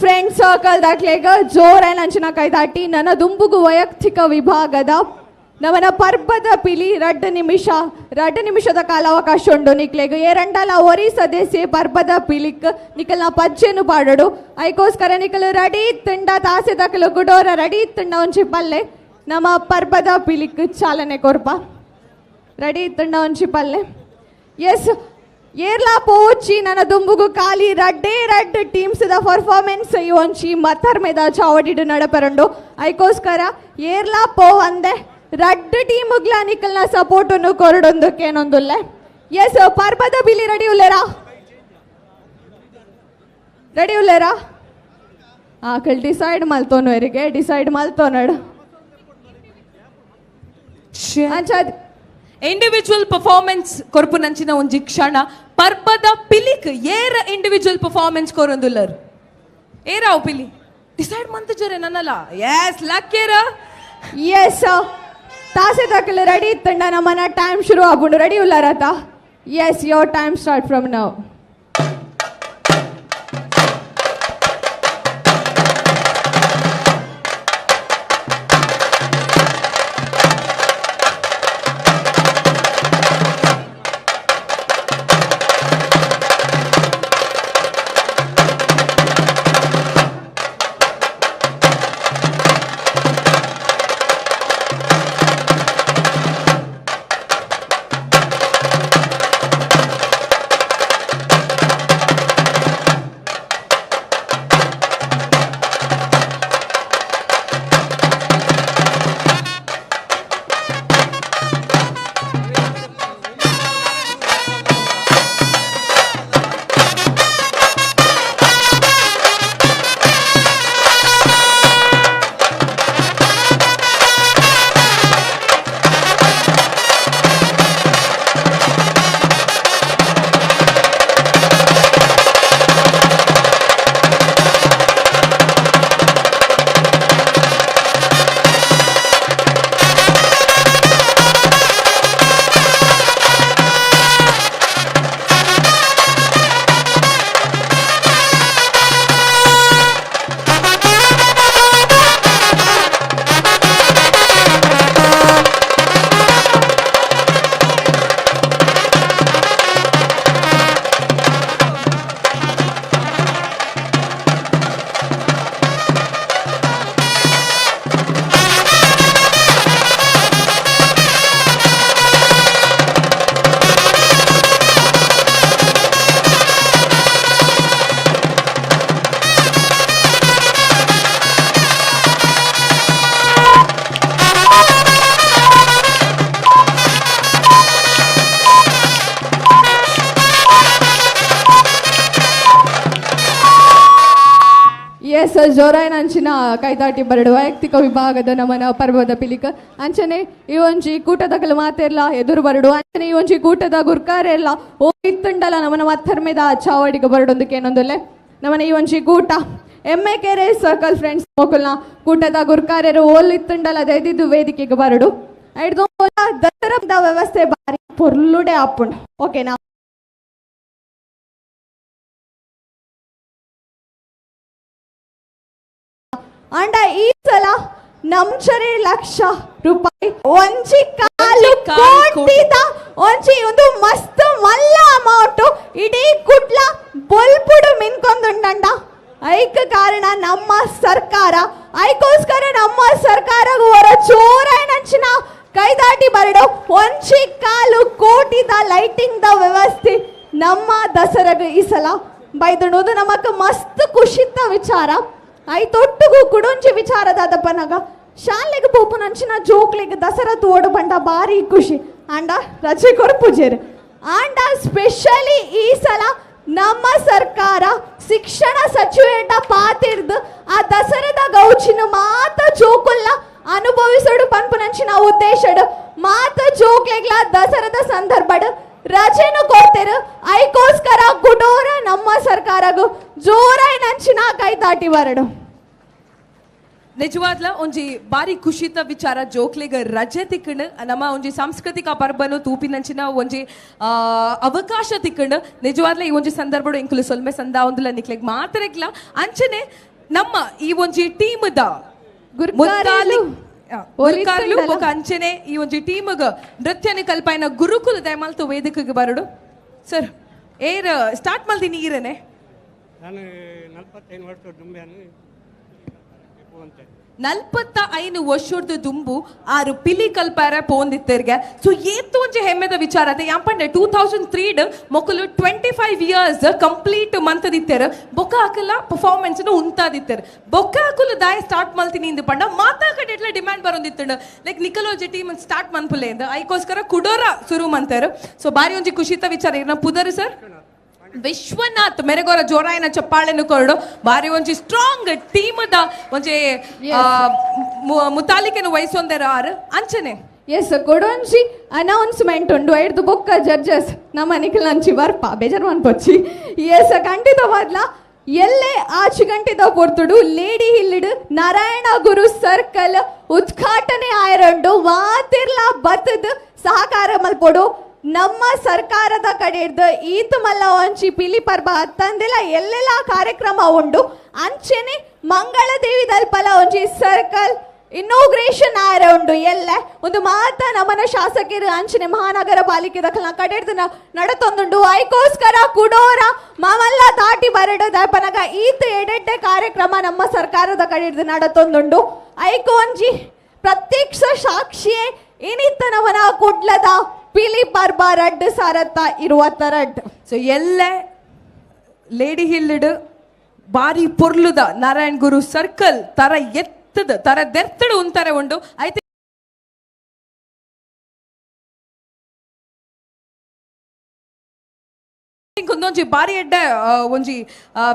Speaker 9: ಫ್ರೆಂಡ್ ಸರ್ಕಲ್ ದಾಖಲೆಗ ಜೋರೈನಂಚಿನ ಕೈತಾಟಿ. ನನ್ನ ದುಂಬುಗು ವೈಯಕ್ತಿಕ ವಿಭಾಗದ ನಮನ ಪರ್ಬದ ಪಿಲಿ 2 ನಿಮಿಷ 2 ನಿಮಿಷದ ಕಾಲಾವಕಾಶ ಉಂಡು ನಿಕ್ಲೆಗ್. ಏರಂಡಲ ಒರಿ ಸದಸ್ಯೆ ಪರ್ಬದ ಪಿಲಿಕ್ ನಿಕಲ್ನ ಪಜ್ಜೆನು ಪಾಡೋಡು. ಐಕೋಸ್ಕರ ನಿಕಲು ರೆಡಿ ತುಂಡ ತಾಸೆ ದಕಲು ಗುಡೋರ ರೆಡಿ ತುಂಡ ಒಂಚಿ ಪಲ್ಲೆ ನಮ್ಮ ಪರ್ಬದ ಪಿಲಿಕ್ ಚಾಲನೆ ಕೊರ್ಪ. ರೆಡಿ ತುಂಡ ಒಂಚಿ ಪಲ್ಲೆ. ಎಸ್ ಏರ್ಲಾ ಪೋಚಿ ನನ್ನ ದುಂಬುಗು ಖಾಲಿ ರಡ್ಡೇ ರಡ್ teams the performance ಈ ಒಂಚಿ ಮತ್ತರ್ಮೆದ ಚಾವಡಿಡು ನಡಪರಂಡು. ಐಕೋಸ್ಕರ ಏರ್ಲಾ ಪೋ ಅಂದೆ ರಡ್ಡು ಟೀಮುಗ್ಲ ನಿಕಲ್ನ ಸಪೋರ್ಟನ್ನು ಕೊರಡೊಂದಕ್ಕೇನೊಂದುಲ್ಲೆ. ಎಸ್ ಪರ್ಬದ ಬಿಲಿ ರೆಡಿ ಉಲ್ಲೇರಾ? ರೆಡಿ ಉಲ್ಲೇರಾ? ಆಕಲ್ ಡಿಸೈಡ್ ಮಲ್ತೋನು ಎರಿಗೆ ಡಿಸೈಡ್ ಮಲ್ತೋನಡು.
Speaker 13: ಇಂಡಿವಿಜುವಲ್ ಪರ್ಫಾರ್ಮೆನ್ಸ್ ಕೊರ್ಪುನಂಚಿನ ಒಂಜಿ ಕ್ಷಣ ಪರ್ಬದ ಪಿಲಿಕ್ ಏರ ಇಂಡಿವಿಜುವಲ್ ಪರ್ಫಾರ್ಮೆನ್ಸ್ ಕೊರೊಂದುಲ್ಲರ್ ಏರಾವ್ ಪಿಲಿ ಡಿಸೈಡ್ ಮಂತಜರೆ ನನ್ನಲ್ಲ. ಎಸ್ ಲಕ್ಕೇರ.
Speaker 9: ಎಸ್ ತಾಸೆ ತಕಲು ರೆಡಿ ಇತ್ತಂಡ ನಮ್ಮನ ಟೈಮ್ ಶುರು ಆಗ್ಬಿಡು. ರೆಡಿ ಉಲ್ಲಾರತ? Yes, your time start from now. Yes ಜೋರಾಯನ ಅಂಚಿನ ಕೈತಾಟಿ ಬರಡು ವೈಯಕ್ತಿಕ ವಿಭಾಗದ ನಮನ ಪರ್ವದ ಪಿಲಿಕ ಅಂಚನೆ ಈ ಒಂಜಿ ಕೂಟದಕಲು ಮಾತೆರ್ಲ ಎದುರು ಬರಡು. ಅಂಚನೆ ಈ ಒಂಜಿ ಕೂಟದ ಗುರ್ಕಾರೆಲ್ಲ ಓ ಇತ್ತುಂಡಲ ನಮನ ಮತ್ತರ್ಮೆದ ಚಾವಡಿಗೆ ಬರಡೊಂದಕ್ಕೆ ಏನೊಂದುಲ್ಲೆ ನಮನ ಈ ಒಂಜಿ ಕೂಟ ಎಮ್ಮೆ ಕೆರೆ ಸರ್ಕಲ್ ಫ್ರೆಂಡ್ಸ್ ಮೋಕುಲ್ನ ಕೂಟದ ಗುರ್ಕಾರ್ಯರು ಓಲ್ ಇತ್ತುಂಡಲ ದೈದಿದ್ದು ವೇದಿಕೆಗೆ ಬರಡು. ಐದು ದಸರಾದ ವ್ಯವಸ್ಥೆ ಬಾರಿ ಪೊರ್ಲುಡೆ ಆಪುಂಡು. ಓಕೆನಾ? ಅಂಡ ಈ ಸಲ ನಮ್ಚರೆ ಲಕ್ಷ ರೂಪಾಯಿ ಒಂಜಿ ಕಾಲು ಕೋಟಿದ ಒಂಜಿ ಒಂದು ಮಸ್ತ್ ಮಲ್ಲ ಅಮೌಂಟ್ ಇಡೀ ಕುಡ್ಲ ಬೊಲ್ಪುಡು ಮಿನ್ಕೊಂದುಂಡಂಡ. ಐಕ ಕಾರಣ ನಮ್ಮ ಸರ್ಕಾರ. ಐಕೋಸ್ಕರ ನಮ್ಮ ಸರ್ಕಾರ ಹೊರ ಚೋರೈನಂಚಿನ ಕೈದಾಟಿ ಬರಡು ಒಂಜಿ ಕಾಲು ಕೋಟಿದ ಲೈಟಿಂಗ್ the ವ್ಯವಸ್ಥೆ ನಮ್ಮ ದಸರಾಗ ಈ ಸಲ ಬೈದಣೋದು ನಮಕ್ ಮಸ್ತ್ ಖುಷಿತ ವಿಚಾರ. ಐತೊಟ್ಟುಗು ಕುಡೊಂಜಿ ವಿಚಾರದಾದಪ್ಪನಾಗ ಶಾಲೆಗೆ ಪೋಪುನಂಚಿನ ಜೋಕ್ಲಿಗೆ ದಸರಾ ತೋಡು ಬಂಡ ಭಾರಿ ಖುಷಿ ಆಂಡ ರಜೆ ಕೊರ್ಪುಜೇರು. ಆಂಡ ಸ್ಪೆಷಲಿ ಈ ಸಲ ನಮ್ಮ ಸರ್ಕಾರ ಶಿಕ್ಷಣ ಸಚಿವೇಟ ಪಾತಿರ್ದು ಆ ದಸರದ ಗೌಚಿನ ಮಾತ ಜೋಕುಲ್ನ ಅನುಭವಿಸೋಡು ಪನ್ಪುನಂಚಿನ ಉದ್ದೇಶಡು ಮಾತ ಜೋಕ್ಲೆಗ್ಲ ದಸರದ ಸಂದರ್ಭಡ್ ರಜೆನು ಕೊಡ್ತೇರು. ಐಕೋಸ್ಕರ ಗುಡೋರ ನಮ್ಮ ಸರ್ಕಾರಗು ಜೋರಾಯಿ ನಂಚಿನ ಕೈತಾಟಿ ಬರಡು.
Speaker 13: ನಿಜವಾದ್ಲ ಒಂಜಿ ಬಾರಿ ಖುಷಿತ ವಿಚಾರ ಜೋಕ್ಲೆಗ್ ರಜೆ ತಿಕ್ಕಂಡು ನಮ್ಮ ಒಂಜಿ ಸಾಂಸ್ಕೃತಿಕ ಪರ್ಬನು ತೂಪಿನಂಚಿನ ಒಂಜಿ ಅವಕಾಶ ತಿಕ್ಕಂಡು ನಿಜವಾದ್ಲ ಈ ಒಂಜಿ ಸಂದರ್ಭಡು ಎಂಕುಲು ಸೊಲ್ಮೆ ಸಂದ ಒಂದುಲ ನಿಕ್ಲೆಗ್ ಮಾತ್ರಗ್ಲ ಅಂಚನೆ ನಮ್ಮ ಈ ಒಂಜಿ ಟೀಮ್ದ ಗುರುಕಾರ್ಲು ಬೊಕ ಅಂಚನೆ ಈ ಒಂಜಿ ಟೀಮ್ಗ್ ನೃತ್ಯನ ಕಲ್ಪಾಯಿನ ಗುರುಕುಲ ದಯಮಾಲ್ತು ವೇದಿಕೆಗೆ ಬರಡು ಸರ್ ಏರ್ ಸ್ಟಾರ್ಟ್ ಮಲ್ದಿನಿ ಈರನೆ
Speaker 7: ನಾನು 45 ವರ್ಷ ದುಂಬೆಯನ್ನು
Speaker 13: 45 ವರ್ಷದ ದುಂಬು ಆರು ಪಿಲಿ ಕಲ್ಪಾರ ಪೋಂದಿತ್ತೆರ್ಗೆ ಸೊ ಏತು ಒಂಜಿ ಹೆಮ್ಮೆದ ವಿಚಾರ ಅದೇ ಯಾಂಪಂಡೆ 2003 ಮೊಕಲು 25 ಇಯರ್ಸ್ ಕಂಪ್ಲೀಟ್ ಮಂತದಿತ್ತೆರ್ ಬೊಕ್ಕ ಹಾಕಲ್ಲ ಪರ್ಫಾರ್ಮೆನ್ಸ್ ಉಂತಾದಿತ್ತೆರ್ ಬೊಕ್ಕ ಹಾಕಲು ದಾಯ ಸ್ಟಾರ್ಟ್ ಮಲ್ತೀನಿ ಇಂದು ಪಂಡ ಮಾತಾ ಕಡೆ ಎಟ್ಲ ಡಿಮ್ಯಾಂಡ್ ಬರೋದಿತ್ತಂಡು ಲೈಕ್ ನಿಕಲೋಜಿ ಟೀಮ್ ಸ್ಟಾರ್ಟ್ ಮನ್ಪುಲೆ ಇಂದ ಐಕೋಸ್ಕರ ಕುಡೋರ ಶುರು ಮಂತಾರು ಸೊ ಬಾರಿ ಒಂಜಿ ಖುಷಿತ ವಿಚಾರ ಇರ್ನ ಪುದರ್ ಸರ್ ವಿಶ್ವನಾಥ್ ಮೆರೆಗೋರ ಜೋರಾಯನ ಚಪ್ಪಾಳೆನು ಕೊರಡು ಬಾರಿ ಒಂಜಿ ಸ್ಟ್ರಾಂಗ್ ಟೀಮ್ the ಒಂಜಿ ಮುತಾಲಿಕೆನು ವಹಿಸೊಂದೆರ ಆರು ಅಂಚನೆ
Speaker 9: ಎಸ್ ಕೊಡೊಂಜಿ ಅನೌನ್ಸ್ಮೆಂಟ್ ಉಂಡು ಐಡ್ದು ಬೊಕ್ಕ ಜಡ್ಜಸ್ ನಮ್ಮ ನಿಖಿಲ್ ಬರ್ಪ ಬೇಜಾರು ಮನ್ಪೊಚ್ಚಿ ಎಸ್ ಖಂಡಿತವಾದ್ಲ ಎಲ್ಲೆ ಆಚು ಗಂಟೆದ ಪೊರ್ತುಡು ಲೇಡಿ ಹಿಲ್ಲಿಡು ನಾರಾಯಣ ಗುರು ಸರ್ಕಲ್ ಉದ್ಘಾಟನೆ ಆಯರಂಡು ವಾತಿರ್ಲಾ ಬತ್ತದ ಸಹಕಾರ ಮಲ್ಪೊಡು ನಮ್ಮ ಸರ್ಕಾರದ ಕಡೆ ಹಿಡ್ದು ಈತ ಮಲ್ಲ ಒಂಚಿ ಪಿಲಿ ಪರ್ಬ ತಂದೆಲ್ಲ ಎಲ್ಲೆಲ್ಲ ಕಾರ್ಯಕ್ರಮ ಉಂಡು ಅಂಚೆನೆ ಮಂಗಳದೇವಿ ದಲ್ಪಲ ಒಂಜಿ ಸರ್ಕಲ್ ಇನೋಗ್ರೇಷನ್ ಆಯರ ಉಂಡು ಎಲ್ಲ ಒಂದು ಮಾತ ನಮ್ಮನ ಶಾಸಕರು ಅಂಚನೆ ಮಹಾನಗರ ಪಾಲಿಕೆ ದಖಲ ಕಡೆ ಹಿಡ್ದು ನಡತೊಂದುಂಡು ಐಕೋಸ್ಕರ ಕುಡೋರ ಮಾಮಲ್ಲ ದಾಟಿ ಬರಡು ದಪನಗ ಈತ ಎಡೆಡ್ಡೆ ಕಾರ್ಯಕ್ರಮ ನಮ್ಮ ಸರ್ಕಾರದ ಕಡೆ ಹಿಡ್ದು ನಡತೊಂದುಂಡು ಐಕೋಂಜಿ ಪ್ರತ್ಯಕ್ಷ ಸಾಕ್ಷಿಯೇ ಏನಿತ್ತನವನ ಕುಡ್ಲದ ಪಿಲಿ ಪರ್ಬ ರಡ್ಡು ಸಾರತ್ತ ಇರುವತ್ತ ರಡ್ಡು
Speaker 13: ಸೊ ಎಲ್ಲ ಲೇಡಿ ಹಿಲ್ಲಿಡು ಬಾರಿ ಪೊರ್ಲುದ ನಾರಾಯಣ್ ಗುರು ಸರ್ಕಲ್ ತರ ಎತ್ತದ ತರ ದೆರ್ತಡು ಉಂತಾರೆ ಉಂಡು I think ಒಂದೊಂಜಿ ಬಾರಿ ಎಡ್ಡ ಒಂಜಿ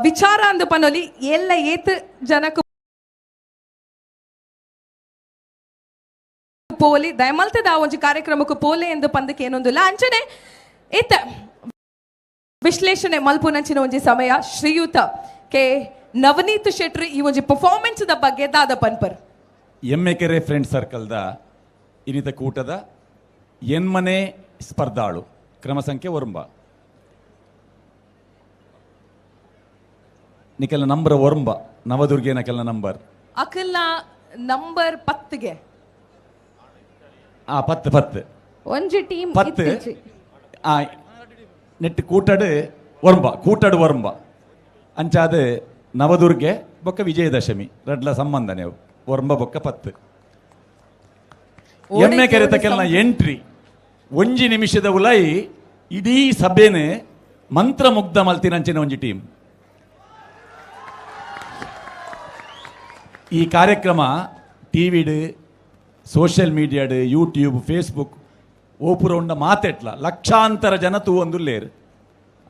Speaker 13: ವಿಚಾರ ಅಂದ ಪನೊಲಿ ಎಲ್ಲ ಏತ್ ಜನಕ್ಕೆ ಪೋಲಿ ದಯಮಲ್ತದ ಆ ಒಂಜಿ ಕಾರ್ಯಕ್ರಮಕ್ಕೆ ಪೋಲೆ ಎಂದು ಪಂದಕ್ಕೆ ಏನೊಂದಿಲ್ಲ ಅಂಚನೆ ಏತ ವಿಶ್ಲೇಷಣೆ ಮಲ್ಪುನಂಚಿನ ಒಂಜಿ ಸಮಯ ಶ್ರೀಯುತ ಕೆ ನವನೀತ್ ಶೆಟ್ರು ಈ ಒಂಜಿ ಪರ್ಫಾರ್ಮೆನ್ಸ್ the ಬಗ್ಗೆ ದಾದ ಪನ್ಪರ್
Speaker 6: ಎಮ್ಮೆಕೆರೆ ಫ್ರೆಂಡ್ ಸರ್ಕಲ್ದ ಇನ್ನಿತ ಕೂಟದ ಎನ್ಮನೆ ಸ್ಪರ್ಧಾಳು ಕ್ರಮ ಸಂಖ್ಯೆ ಒರಂಬ ನಿಕೆಲ್ಲ ನಂಬರ್ ಒರಂಬ ನವದುರ್ಗೆ ನಕೆಲ್ಲ ನಂಬರ್
Speaker 13: ಅಕಲ್ನ ನಂಬರ್ 10ಗೆ
Speaker 6: ಆ 10 10
Speaker 9: ಒಂಜಿ ಟೀಮ್
Speaker 6: 10 ಆ ನೆಟ್ ಕೂಟಡು ಒರಂಬ ಕೂಟಡು ಒರಂಬ ಅಂಚಾದ ನವದುರ್ಗೆ ಬೊಕ್ಕ ವಿಜಯದಶಮಿ ರಡ್ಲ ಸಂಬಂಧನೆ ಒರಂಬ ಬೊಕ್ಕ 10 ಎಮ್ಮೆ ಕೆರೆತಕ್ಕೆಲ್ಲ ಎಂಟ್ರಿ ಒಂಜಿ ನಿಮಿಷದ ಉಲೈ ಇಡೀ ಸಭೆನೆ ಮಂತ್ರಮುಗ್ಧ ಮಲ್ತಿನಂಚಿನ ಒಂಜಿ ಟೀಮ್. ಈ ಕಾರ್ಯಕ್ರಮ ಟಿವಿಡ್ ಸೋಷಿಯಲ್ ಮೀಡಿಯಾಡ್ ಯೂಟ್ಯೂಬ್ ಫೇಸ್ಬುಕ್ ಓಪುರ ಉಂಡ ಮಾತೆಟ್ಲ ಲಕ್ಷಾಂತರ ಜನ ತೂವೊಂದುಲ್ಲೇರು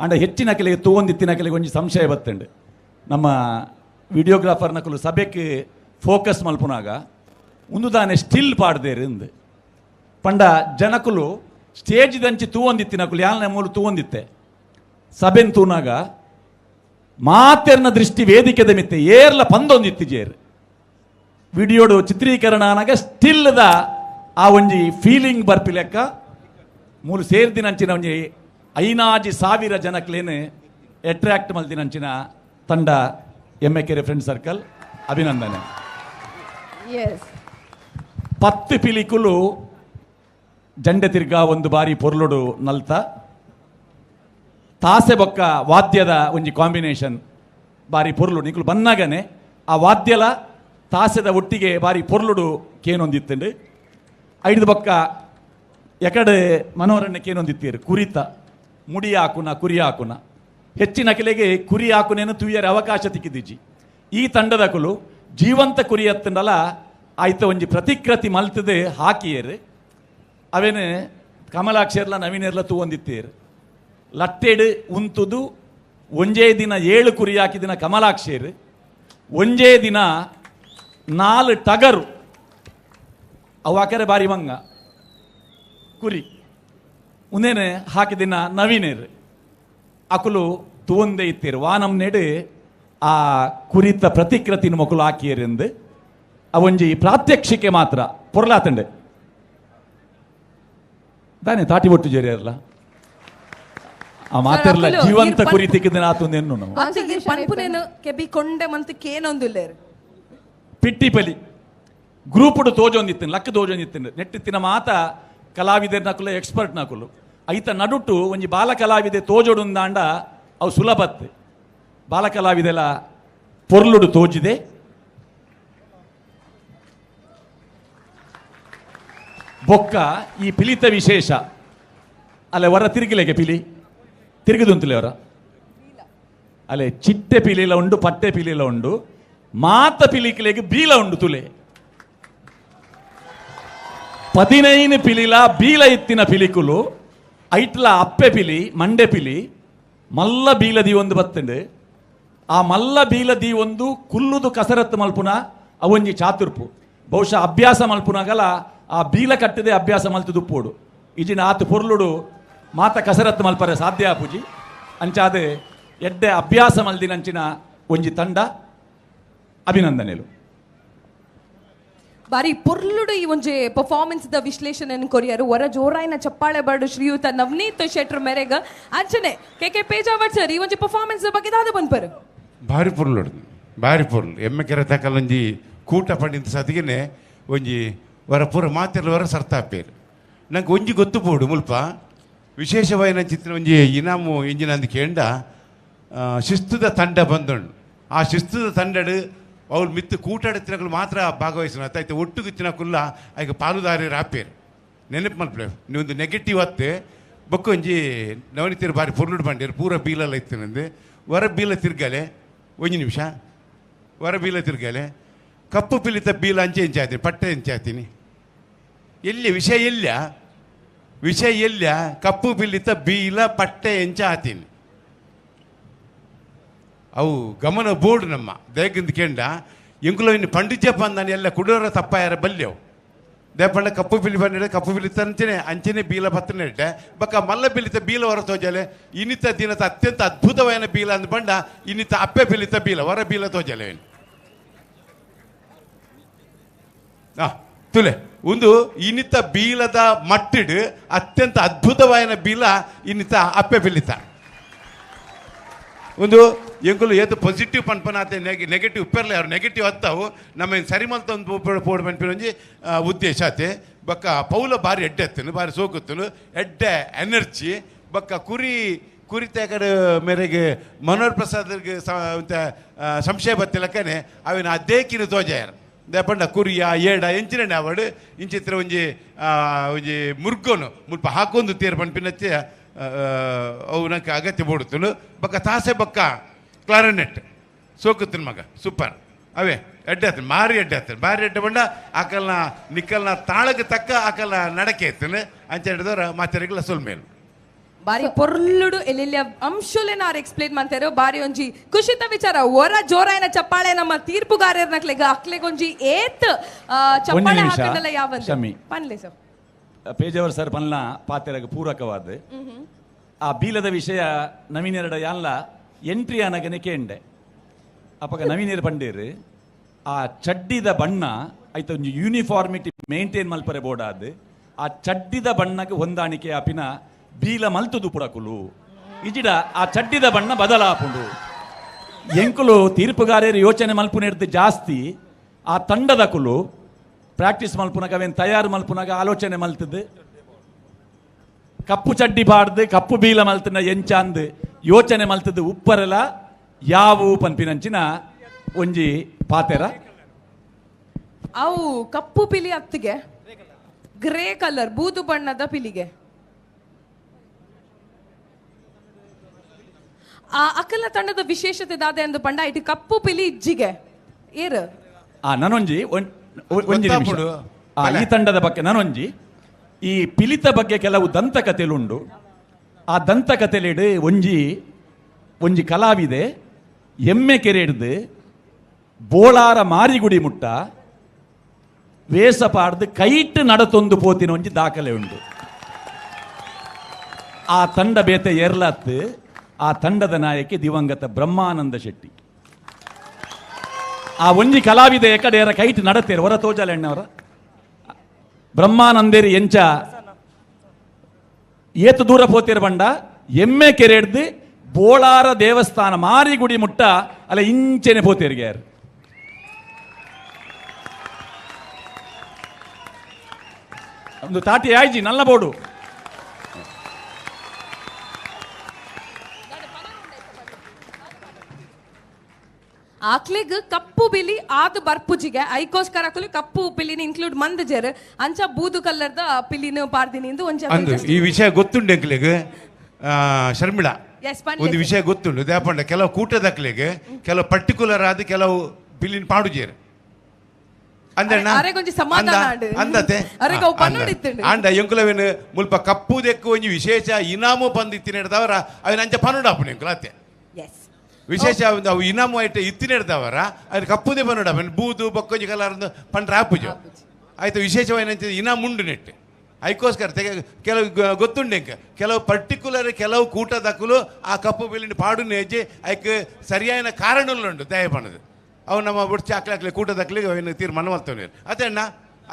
Speaker 6: ಅಂಡ ಹೆಚ್ಚಿನ ಕೆಲಗೆ ತೂವೊಂದಿತ್ತಿನ ಕೆಲಗೆ ಒಂಜಿ ಸಂಶಯ ಬತ್ತಂಡು ನಮ್ಮ ವಿಡಿಯೋಗ್ರಾಫರ್ ನಕಲು ಸಭೆಗೆ ಫೋಕಸ್ ಮಲ್ಪುನಾಗ ಉಂದು ದಾನೆ ಸ್ಟಿಲ್ ಪಾಡ್ದೇರು ಇಂದು ಪಂಡ ಜನಕುಲು ಸ್ಟೇಜ್ ದಂಚಿ ತೂವೊಂದಿತ್ತಿನಕುಲು ಯಾಲ್ನ ಮೂಲು ತೂವೊಂದಿತ್ತೆ ಸಭೆನ್ ತೂನಾಗ ಮಾತೆರ್ನ ದೃಷ್ಟಿ ವೇದಿಕೆದ ಮಿತ್ತೆ ಏರ್ಲ ಪಂದೊಂದಿತ್ತಿ ಜೇರು ವಿಡಿಯೋಡು ಚಿತ್ರೀಕರಣ ಆನಾಗ ಸ್ಟಿಲ್ದ ಆ ಒಂಜಿ ಫೀಲಿಂಗ್ ಬರ್ಪಿ ಲೆಕ್ಕ ಮೂಲು ಸೇರ್ದಿನಂಚಿನ ಒಂಜಿ 5,000 ಜನಕ್ಲೇನು ಅಟ್ರಾಕ್ಟ್ ಮಲ್ದಿನಂಚಿನ ತಂಡ ಎಮ್ಮೆಕೆರೆ ಫ್ರೆಂಡ್ ಸರ್ಕಲ್ ಅಭಿನಂದನೆ. 10 ಪಿಲಿಕುಲು ಜಂಡೆ ತಿರ್ಗಾ ಒಂದು ಬಾರಿ ಪೊರ್ಲುಡು ನಲ್ತ ತಾಸೆ ಬೊಕ್ಕ ವಾದ್ಯದ ಒಂಜಿ ಕಾಂಬಿನೇಷನ್ ಬಾರಿ ಪೊರ್ಲು ನಿಕುಲು ಬನ್ನಾಗನೆ ಆ ವಾದ್ಯಲ ತಾಸೆದ ಒಟ್ಟಿಗೆ ಬಾರಿ ಪೊರ್ಲುಡು ಕೇನೊಂದಿತ್ತಂಡು ಐದು ಬೊಕ್ಕ ಎಕಡೆ ಮನೋರಣ್ಯ ಕೇನೊಂದಿತ್ತೀರು ಕುರಿತ ಮುಡಿ ಹಾಕುನ ಕುರಿ ಹಾಕುನ ಹೆಚ್ಚಿನ ಕೆಲಗೆ ಕುರಿ ಹಾಕುನೇನು ತುಯ್ಯರ ಅವಕಾಶ ತಿಕ್ಕಿದಿಜ್ಜಿ ಈ ತಂಡದ ಕುಲು ಜೀವಂತ ಕುರಿ ಅತ್ತಂಡಲ ಆಯ್ತ ಒಂಜಿ ಪ್ರತಿಕೃತಿ ಮಲ್ತದೆ ಹಾಕಿಯೇರು ಅವೇನು ಕಮಲಾಕ್ಷರ್ಲ ನವೀನೆರ್ಲ ತೂವೊಂದಿತ್ತೀರು ಲಟ್ಟೆಡು ಉಂತುದು ಒಂಜೇ ದಿನ 7 ಕುರಿ ಹಾಕಿದಿನ ಕಮಲಾಕ್ಷೇರು ಒಂಜೇ ದಿನ 4 ಟಗರು ಅವು ಆಕರೆ ಬಾರಿ ಮಂಗ ಕುರಿ ಉಂದೇನೆ ಹಾಕಿದಿನ ನವೀನೇರು ಅಕುಲು ತೂವೊಂದೇ ಇತ್ತೀರು ವಾನಂ ನೆಡು ಆ ಕುರಿತ ಪ್ರತಿಕೃತಿನ ಮಕ್ಕಳು ಹಾಕಿಯರೆಂದು ಅವೊಂಜಿ ಪ್ರಾತ್ಯಕ್ಷಿಕೆ ಮಾತ್ರ ಪೊರ್ಲಾತಂಡೆ ದಾನೆ ತಾಟಿ ಒಟ್ಟು ಜೇರಿಯರ್ಲ ಆ ಮಾತೆರ್ಲ ಜೀವಂತ ಕುರಿ ತಿಕ್ಕಿದ ಆತೊಂದು ನಾವು
Speaker 13: ಪನ್ಪುನೇನು ಕೆಬಿ ಕೊಂಡೆ ಮಂತ್ ಕೇನೊಂದುಲ್ಲೇರು
Speaker 6: ಪಿಟ್ಟಿ ಪಲಿ ಗ್ರೂಪುಡು ತೋಜೊಂದಿತ್ತು ಲಕ್ಕ ತೋಜೊಂದಿತ್ತು ನೆಟ್ಟಿತ್ತಿನ ಮಾತ ಕಲಾವಿದರ್ ನಕುಲು ಎಕ್ಸ್ಪರ್ಟ್ ನಕುಲು ಐತ ನಡುಟು ಒಂಜಿ ಬಾಲ ಕಲಾವಿದೆ ತೋಜೊಡುಂದಾಂಡ ಅವು ಸುಲಭತ್ತೆ ಬಾಲ ಕಲಾವಿದೆಲ್ಲ ಪೊರ್ಲುಡು ತೋಜಿದೆ ಬೊಕ್ಕ ಈ ಪಿಲಿತ ವಿಶೇಷ ಅಲ್ಲ ವರ ತಿರುಗಿಲೆಗೆ ಪಿಲಿ ತಿರುಗಿದುಂತಲೆ ಅವರ ಅಲ್ಲೇ ಚಿಟ್ಟೆ ಪಿಲಿಲ ಉಂಡು ಪಟ್ಟೆ ಪಿಲಿಲ ಉಂಡು ಮಾತ ಪಿಲಿಕಿಲೆಗೆ ಬೀಲ ಉಂಡು ತುಲೆ 15 ಪಿಲಿಲ ಬೀಲ ಇತ್ತಿನ ಪಿಲಿಕುಲು ಐಟ್ಲ ಅಪ್ಪೆ ಪಿಲಿ ಮಂಡೆ ಪಿಲಿ ಮಲ್ಲ ಬೀಲದಿ ಒಂದು ಬತ್ತಂಡು ಆ ಮಲ್ಲ ಬೀಲದಿ ಒಂದು ಕುಲ್ಲುದು ಕಸರತ್ತು ಮಲ್ಪುನ ಅವೊಂಜಿ ಚಾತುರ್ಪು ಬಹುಶಃ ಅಭ್ಯಾಸ ಮಲ್ಪುನಾಗಲ ಆ ಬೀಲ ಕಟ್ಟದೆ ಅಭ್ಯಾಸ ಮಲ್ತು ದುಪ್ಪೋಡು ಇಜಿನ ಆತು ಪೊರ್ಲುಡು ಮಾತ ಕಸರತ್ತು ಮಲ್ಪರೆ ಸಾಧ್ಯ ಪೂಜಿ ಅಂಚಾದೆ ಎಡ್ಡೆ ಅಭ್ಯಾಸ ಮಲ್ದಿನಂಚಿನ ಒಂಜಿ ತಂಡ ಅಭಿನಂದನೆಲು
Speaker 13: ಬಾರಿ ಪೊರ್ಲುಡು ಈ ಒಂಜಿ ಪರ್ಫಾರ್ಮೆನ್ಸ್ ದ ವಿಶ್ಲೇಷಣೆ ಕೊರಿಯರು ಹೊರ ಜೋರಾಯಿನ ಚಪ್ಪಾಳೆ ಬಾಡು ಶ್ರೀಯುತ ನವನೀತ್ ಶೆಟ್ರ್ ಮೇರೆಗ ಅಂಚನೆ ಕೆ ಕೆ ಪೇಜಾವರ್ ಸರ್ ಈ ಒಂಜಿ ಪರ್ಫಾರ್ಮೆನ್ಸ್ ಬಗ್ಗೆ ದಾದ ಬಂದ್ಪರು
Speaker 14: ಭಾರಿ ಪೊರ್ಲುಡು ಭಾರಿ ಪೊರ್ಲು ಎಮ್ಮೆ ಕೆರೆ ತಕಲೊಂಜಿ ಕೂಟ ಪಂಡಿತ ಸತಿಗೆನೆ ಒಂಜಿ ವರ ಪೂರ ಮಾತೆಲ್ಲ ವರ ಸರ್ತಾಪೇರು ನಂಗೆ ಒಂಜಿ ಗೊತ್ತು ಪೋಡು ಮುಲ್ಪ ವಿಶೇಷವಾಯಿನ ಚಿತ್ರ ಒಂಜಿ ಇನಾಮು ಇಂಜಿನ ಅಂದ್ ಕೇಂಡ ಶಿಸ್ತುದ ತಂಡ ಬಂದೊಂಡು ಆ ಶಿಸ್ತುದ ತಂಡಡು ಅವ್ರು ಮಿತ್ತು ಕೂಟಾಡ ತಿನ್ನಕಲು ಮಾತ್ರ ಭಾಗವಹಿಸೋಣ ಆಯ್ತು ಒಟ್ಟುಗು ತಿನ್ನಕುಲ್ಲ ಆಯ್ಕೆ ಪಾಲುದಾರಿ ರಾಪೇರು ನೆನಪು ಮಲ್ಪಲೆ ನೀವೊಂದು ನೆಗೆಟಿವ್ ಅತ್ತೆ ಬೊಕ್ಕೊಂಜಿ ನವನಿತಿರು ಬಾರಿ ಪೊರ್ಲುಡು ಬಂಡೇರು ಪೂರ ಬೀಲಲ್ಲ ಇತ್ತು ವರ ಬೀಲ ತಿರ್ಗಲೆ ಒಂಜಿ ನಿಮಿಷ ವರ ಬೀಲ ತಿರ್ಗಲೆ ಕಪ್ಪು ಪಿಲಿತ ಬೀಲ ಅಂಚೆ ಎಂಚಾತೀನಿ ಪಟ್ಟೆ ಎಂಚಾತೀನಿ ಎಲ್ಲಿ ವಿಷಯ ಎಲ್ಲ ವಿಷಯ ಎಲ್ಲ ಕಪ್ಪು ಪಿಲಿತ ಬೀಲ ಪಟ್ಟೆ ಎಂಚಾತೀನಿ ಅವು ಗಮನ ಬೋರ್ಡ್ ನಮ್ಮ ದೇಗಿಂದ ಕೆಂಡ ಎಂಕುಲ ಇನ್ನು ಪಂಡಿತ್ಯಪ್ಪ ಅಂದಾನೆ ಎಲ್ಲ ಕುಡೋರ ತಪ್ಪಾಯರ ಬಲ್ಯವು ದೇಪಂಡ ಕಪ್ಪು ಬಿಲಿ ಬಂದಿಡ ಕಪ್ಪು ಬಿಲಿ ತಂಚನೆ ಅಂಚನೆ ಬೀಲ ಬತ್ತನೆ ಇಟ್ಟೆ ಬಕ್ಕ ಮಲ್ಲ ಬಿಲಿತ ಬೀಲ ಹೊರ ತೋಜಲೆ ಇನ್ನಿತ ದಿನದ ಅತ್ಯಂತ ಅದ್ಭುತವಾದ ಬೀಲ ಅಂದ ಬಂಡ ಇನ್ನಿತ ಅಪ್ಪೆ ಬಿಲಿತ ಬೀಲ ಹೊರ ಬೀಲ ತೋಜಲೆ ತುಲೆ ಒಂದು ಇನ್ನಿತ ಬೀಲದ ಮಟ್ಟಿಡು ಅತ್ಯಂತ ಅದ್ಭುತವಾದ ಬೀಲ ಇನ್ನಿತ ಅಪ್ಪೆ ಬಿಲಿತ ಒಂದು ಎಂಕುಲು ಏತು ಪಾಸಿಟಿವ್ ಪನ್ಪನಾತೆ ನೆಗೆಟಿವ್ ಉಪ್ಪೆರ್ಲೆ ಅವ್ರು ನೆಗೆಟಿವ್ ಅತ್ತಾವು ನಮ್ಮ ಸರಿ ಮಲ್ತ ಒಂದು ಪೋಡು ಪನ್ಪಿನ ಒಂಜಿ ಉದ್ದೇಶ ಆತೆ ಬಕ್ಕ ಪೌಲ ಬಾರಿ ಎಡ್ಡೆ ಎತ್ತನು ಬಾರಿ ಸೋಕುತ್ತನು ಎಡ್ಡೆ ಎನರ್ಜಿ ಬಕ್ಕ ಕುರಿ ಕುರಿ ತೇಕಡೆ ಮೇರೆಗೆ ಮನೋಹರ್ ಪ್ರಸಾದ್ಗೆ ಸಂಶಯ ಬತ್ತಿಲಕ್ಕನೆ ಅವಿನ ಅದೇಕಿನ ತೋಜಾಯರ್ ದೇಪಂಡ ಕುರಿಯ ಏಡ ಎಂಚಿನ ಅವಡು ಇಂಚಿತ್ರ ಒಂಜಿ ಒಂಜಿ ಮುರ್ಗೋನು ಮುಲ್ಪ ಹಾಕೊಂದು ತೇರು ಪನ್ಪಿನಚ್ಚೆ ಅವು ನಂಗೆ ಅಗತ್ಯ ಬೋಡುತ್ತನು ಬಕ್ಕ ತಾಸೆ ಬಕ್ಕ ಕ್ಲಾರನೆಟ್ ಸೋಕುತ್ತಿನ ಮಗ ಸೂಪರ್ ಅವೇ ಎಡ್ಡೆ ಆತನ ಮಾರಿ ಎಡ್ಡೆ ಆತನ ಬಾರಿ ಎಡ್ಡೆ ಬಂಡ ಆಕಲ್ನ ನಿಕ್ಕಲ್ನ ತಾಳಕ್ಕೆ ತಕ್ಕ ಆಕಲ್ನ ನಡಕೆ ಎತ್ತನ ಅಂಚೆ ಹಿಡಿದವ್ರ ಮಾತಾಡಿಗಳ ಸೊಲ್ಮೇಲು
Speaker 13: ಬಾರಿ ಪೊರ್ಲುಡು ಎಲ್ಲೆಲ್ಲ ಅಂಶಲೆನ ಆರ್ ಎಕ್ಸ್ಪ್ಲೇನ್ ಮಾಡ್ತಾರೆ ಬಾರಿ ಒಂಜಿ ಖುಷಿತ ವಿಚಾರ ಹೊರ ಜೋರಾಯನ ಚಪ್ಪಾಳೆ ನಮ್ಮ ತೀರ್ಪುಗಾರರ್ನಕ್ಲೆಗ ಅಕ್ಲೆಗೊಂಜಿ ಏತ್ ಚಪ್ಪಾಳೆ ಹಾಕದಲ್ಲ ಯಾವ ಪನ್ಲೆ ಸರ್
Speaker 6: ಪೇಜಾವರ್ ಸರ್ ಪನ್ಲ ಪಾತೆರಗ ಪೂರಕವಾದ ಆ ಬೀಲದ ವಿಷಯ ನವೀನೆರಡ ಯಾನ್ಲ ಎಂಟ್ರಿ ಅನಗನೆ ಕೇಂಡೆ ಅಪಗ ನವೀನೇರು ಪಂಡೇರು ಆ ಚಡ್ಡಿದ ಬಣ್ಣ ಐತ ಒಂಜಿ ಯೂನಿಫಾರ್ಮಿಟಿ ಮೇಂಟೈನ್ ಮಲ್ಪರೆ ಬೋಡಾದ್ ಆ ಚಡ್ಡಿದ ಬಣ್ಣಕ್ಕೆ ಹೊಂದಾಣಿಕೆ ಆಪಿನ ಬೀಲ ಮಲ್ತುದು ಪುಡಕುಲು ಇಜಿಡ ಆ ಚಡ್ಡಿದ ಬಣ್ಣ ಬದಲಾಪುಂಡು ಎಂಕುಲು ತೀರ್ಪುಗಾರರು ಯೋಚನೆ ಮಲ್ಪುನೆಡ್ದು ಜಾಸ್ತಿ ಆ ತಂಡದ ಕುಲು ಪ್ರಾಕ್ಟೀಸ್ ಮಲ್ಪುನಾಗ ಅವೇನು ತಯಾರು ಮಲ್ಪುನಾಗ ಆಲೋಚನೆ ಮಲ್ತದ್ದು ಕಪ್ಪು ಚಡ್ಡಿ ಬಾಡ್ದು ಕಪ್ಪು ಬೀಲ ಮಲ್ತನ ಎಂಚಾಂದು ಯೋಚನೆ ಮಲ್ತದ್ದು ಉಪ್ಪರಲ ಯಾವು ಪನ್ಪಿನಂಚಿನ ಒಂಜಿ ಪಾತೆರ
Speaker 13: ಅವು ಕಪ್ಪು ಪಿಲಿ ಅತ್ತಿಗೆ ಗ್ರೇ ಕಲರ್ ಬೂದು ಬಣ್ಣದ ಪಿಲಿಗೆ ಆ ಅಕಲ ತಂಡದ ವಿಶೇಷತೆ ದಾದೆ ಅಂದು ಪಂಡ ಇಟ್ಟು ಕಪ್ಪು ಪಿಲಿ ಇಜ್ಜಿಗೆ ಏರು
Speaker 6: ಆ ನಾನೊಂಜಿ ಒಂಜಿ ನಿಮಿಷ. ಈ ತಂಡದ ಬಗ್ಗೆ ನಾನೊಂಜಿ ಈ ಪಿಲಿತ ಬಗ್ಗೆ ಕೆಲವು ದಂತಕಥೆಲುಂಡು. ಆ ದಂತಕಥೆಲಿಡು ಒಂಜಿ ಒಂಜಿ ಕಲಾವಿದೆ ಎಮ್ಮೆ ಕೆರೆ ಹಿಡ್ದು ಬೋಳಾರ ಮಾರಿಗುಡಿ ಮುಟ್ಟ ವೇಷ ಪಾಡ್ದು ಕೈಟ್ ನಡತೊಂದು ಪೋತಿನ ಒಂಜಿ ದಾಖಲೆ ಉಂಡು. ಆ ತಂಡ ಬೇತೆ ಏರ್ಲಾತ್ ಆ ತಂಡದ ನಾಯಕಿ ದಿವಂಗತ ಬ್ರಹ್ಮಾನಂದ ಶೆಟ್ಟಿ.
Speaker 19: ಆ ಒಂಜಿ ಕಲಾವಿದ ಎಕಡೆಯರ ಕೈಟ್ ನಡತೇರು ಹೊರ ತೋಜಾಲೆಣ್ಣವರ ಬ್ರಹ್ಮಾನಂದೇರಿ ಎಂಚ ಏತು ದೂರ ಪೋತೇರು ಬಂಡ ಎಮ್ಮೆ ಕೆರೆಡ್ದು ಬೋಳಾರ ದೇವಸ್ಥಾನ ಮಾರಿಗುಡಿ ಮುಟ್ಟ ಅಲ್ಲ ಇಂಚೆನೆ ಪೋತೇರಿಗೆ ಯಾರು ಒಂದು ತಾಟಿ ಆಯ್ಜಿ ನಲ್ಲ ಬೋಡು
Speaker 13: ಆಕ್ಲೆಗ್ ಕಪ್ಪು ಬಿಲಿ ಆದು ಬರ್ಪುಜಿಗೆ ಐಕೋಸ್ಕರ ಆಕುಲು ಕಪ್ಪು ಪಿಲಿನ ಇನ್ಕ್ಲೂಡ್ ಮಂದಜೆರ್ ಅಂಚ ಬೂದು ಕಲರ್ದ ಪಿಲಿನ ಪಾರ್ದಿನಿ ಇಂದು ಒಂಜಿ
Speaker 14: ಅಂದು ಈ ವಿಷಯ ಗೊತ್ತುಂಡು ಎಂಕ್ಲೆಗ್ ಶರ್ಮಿಳಾ ಒಂದು ವಿಷಯ ಗೊತ್ತುಂಡು ದೇಪಂಡ ಕೆಲವು ಕೂಟದಕ್ಲೆಗ್ ಕೆಲವು ಪರ್ಟಿಕ್ಯುಲರ್ ಆದ ಕೆಲವು ಬಿಲ್ಲಿನ ಪಾಡುಜೇರು ಅಂಡ ಎಂಕುಲವೇನು ಮುಲ್ಪ ಕಪ್ಪು ದೆಕ್ಕು ಒಂಜಿ ವಿಶೇಷ ಇನಾಮು ಬಂದಿತ್ತಿನ ಅವನ ಅಂಚ ಪನುಡಾಪುನ ಎಂಕುಲ ಅತ್ತೆ ವಿಶೇಷ ಅವು ಇನಾಮು ಐಟ ಇತ್ತಿನ ಅದು ಕಪ್ಪುದೇ ಪನುಡ ಬೂದು ಬೊಕ್ಕೊಂಜಿ ಕಲರ್ ಪಂಡ್ರ ಆಪುಜು ಆಯ್ತು ವಿಶೇಷವಾಗಿ ಇನಾಮು ಉಂಡು ನೆಟ್ಟು ಐಕೋಸ್ಕರ ಕೆಲವು ಗೊತ್ತುಂಡು ಎಂಕ ಕೆಲವು ಪರ್ಟಿಕ್ಯುಲರ್ ಕೆಲವು ಕೂಟದಕ್ಕಲು ಆ ಕಪ್ಪು ಬಿಲ್ಲಿನ ಪಾಡು ನೇಜಿ ಐಕ್ ಸರಿಯಾದ ಕಾರಣಗಳು ದಯ ಪಣ್ಣದು ಅವು ನಮ್ಮ ಬುಡ್ಚಿ ಹಾಕ್ಲಾಕ್ಲಿ ಕೂಟದಕ್ಲಿಗೆ ಅವೇನು ತೀರ್ಮಾನ ಮಾಡ್ತೇವೆ ಅದೇ ಅಣ್ಣ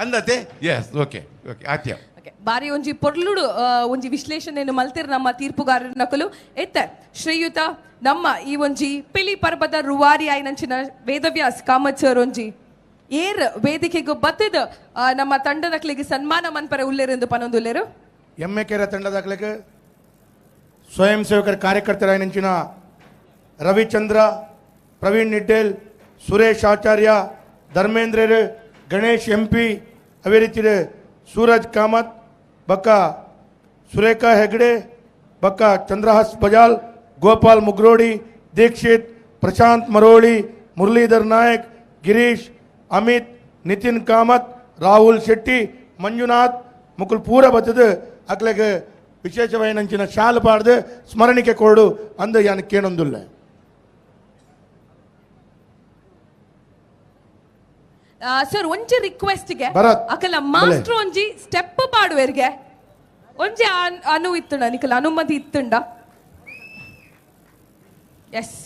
Speaker 14: ಅಂದತೆ ಎಸ್ ಓಕೆ ಓಕೆ ಆತ್ಯ
Speaker 13: ಬಾರಿ ಒಂಜಿ ಪೊರ್ಲುಡು ಒಂಜಿ ವಿಶ್ಲೇಷಣೆಯನ್ನು ಮಲ್ತಿರ್ ನಮ್ಮ ತೀರ್ಪುಗಾರರ ನಕಲು ಎತ್ತ ಶ್ರೀಯುತ ನಮ್ಮ ಈ ಒಂಜಿ ಪಿಲಿ ಪರ್ಬದ ರುವಾರಿ ಆಯ್ನಂಚಿನ ವೇದವ್ಯಾಸ್ ಕಾಮತ್ ಸರ್ ಒಂಜಿ ಏರ್ ವೇದಿಕೆಗೆ ಬತ್ತದ ನಮ್ಮ ತಂಡದಕ್ಲಿಗೆ ಸನ್ಮಾನ ಮನ್ಪರೆ ಉಲ್ಲೇರೆಂದು ಪನೊಂದುಲ್ಲೇರು
Speaker 3: ಎಮ್ಮೆಕೆರೆ ತಂಡದಕ್ಲಿಗೆ ಸ್ವಯಂ ಸೇವಕರ ಕಾರ್ಯಕರ್ತರಾಯ್ನಂಚಿನ ರವಿಚಂದ್ರ, ಪ್ರವೀಣ್ ನಿಡ್ಡೇಲ್, ಸುರೇಶ್ ಆಚಾರ್ಯ, ಧರ್ಮೇಂದ್ರರು, ಗಣೇಶ್ ಎಂ ಪಿ, ಅದೇ ರೀತಿ ಸೂರಜ್ ಕಾಮತ್, ಬಕ್ಕ ಸುರೇಖಾ ಹೆಗ್ಡೆ, ಬಕ್ಕ ಚಂದ್ರಹಾಸ್ ಬಜಾಲ್, ಗೋಪಾಲ್ ಮುಗ್ರೋಡಿ, ದೀಕ್ಷಿತ್, ಪ್ರಶಾಂತ್ ಮರೋಳಿ, ಮುರಳೀಧರ್ ನಾಯಕ್, ಗಿರೀಶ್, ಅಮಿತ್, ನಿತಿನ್ ಕಾಮತ್, ರಾಹುಲ್ ಶೆಟ್ಟಿ, ಮಂಜುನಾಥ್ ಮುಕುಲ್ ಪೂರ ಬತ್ತದು ಅಕ್ಲೆಗ್ ವಿಶೇಷವಾಯಿನಂಚಿನ ಶಾಲು ಪಾಡ್ದು ಸ್ಮರಣಿಕೆ ಕೊಡು ಅಂದ ಯಾನ್ ಕೇಣೊಂದುಲ್ಲ.
Speaker 13: ಸರ್ ಒಂಜಿ ರಿಕ್ವೆಸ್ಟ್ ಗೆ ಅಕಲ ಮಾಸ್ಟರ್ ಒಂಜಿ ಸ್ಟೆಪ್ ಪಾಡುವೆರ್ಗೆ ಒಂಜಿ ಅನು ಇತ್ತುಂಡ ನಿಕಲ ಅನುಮತಿ ಇತ್ತುಂಡ. ಎಸ್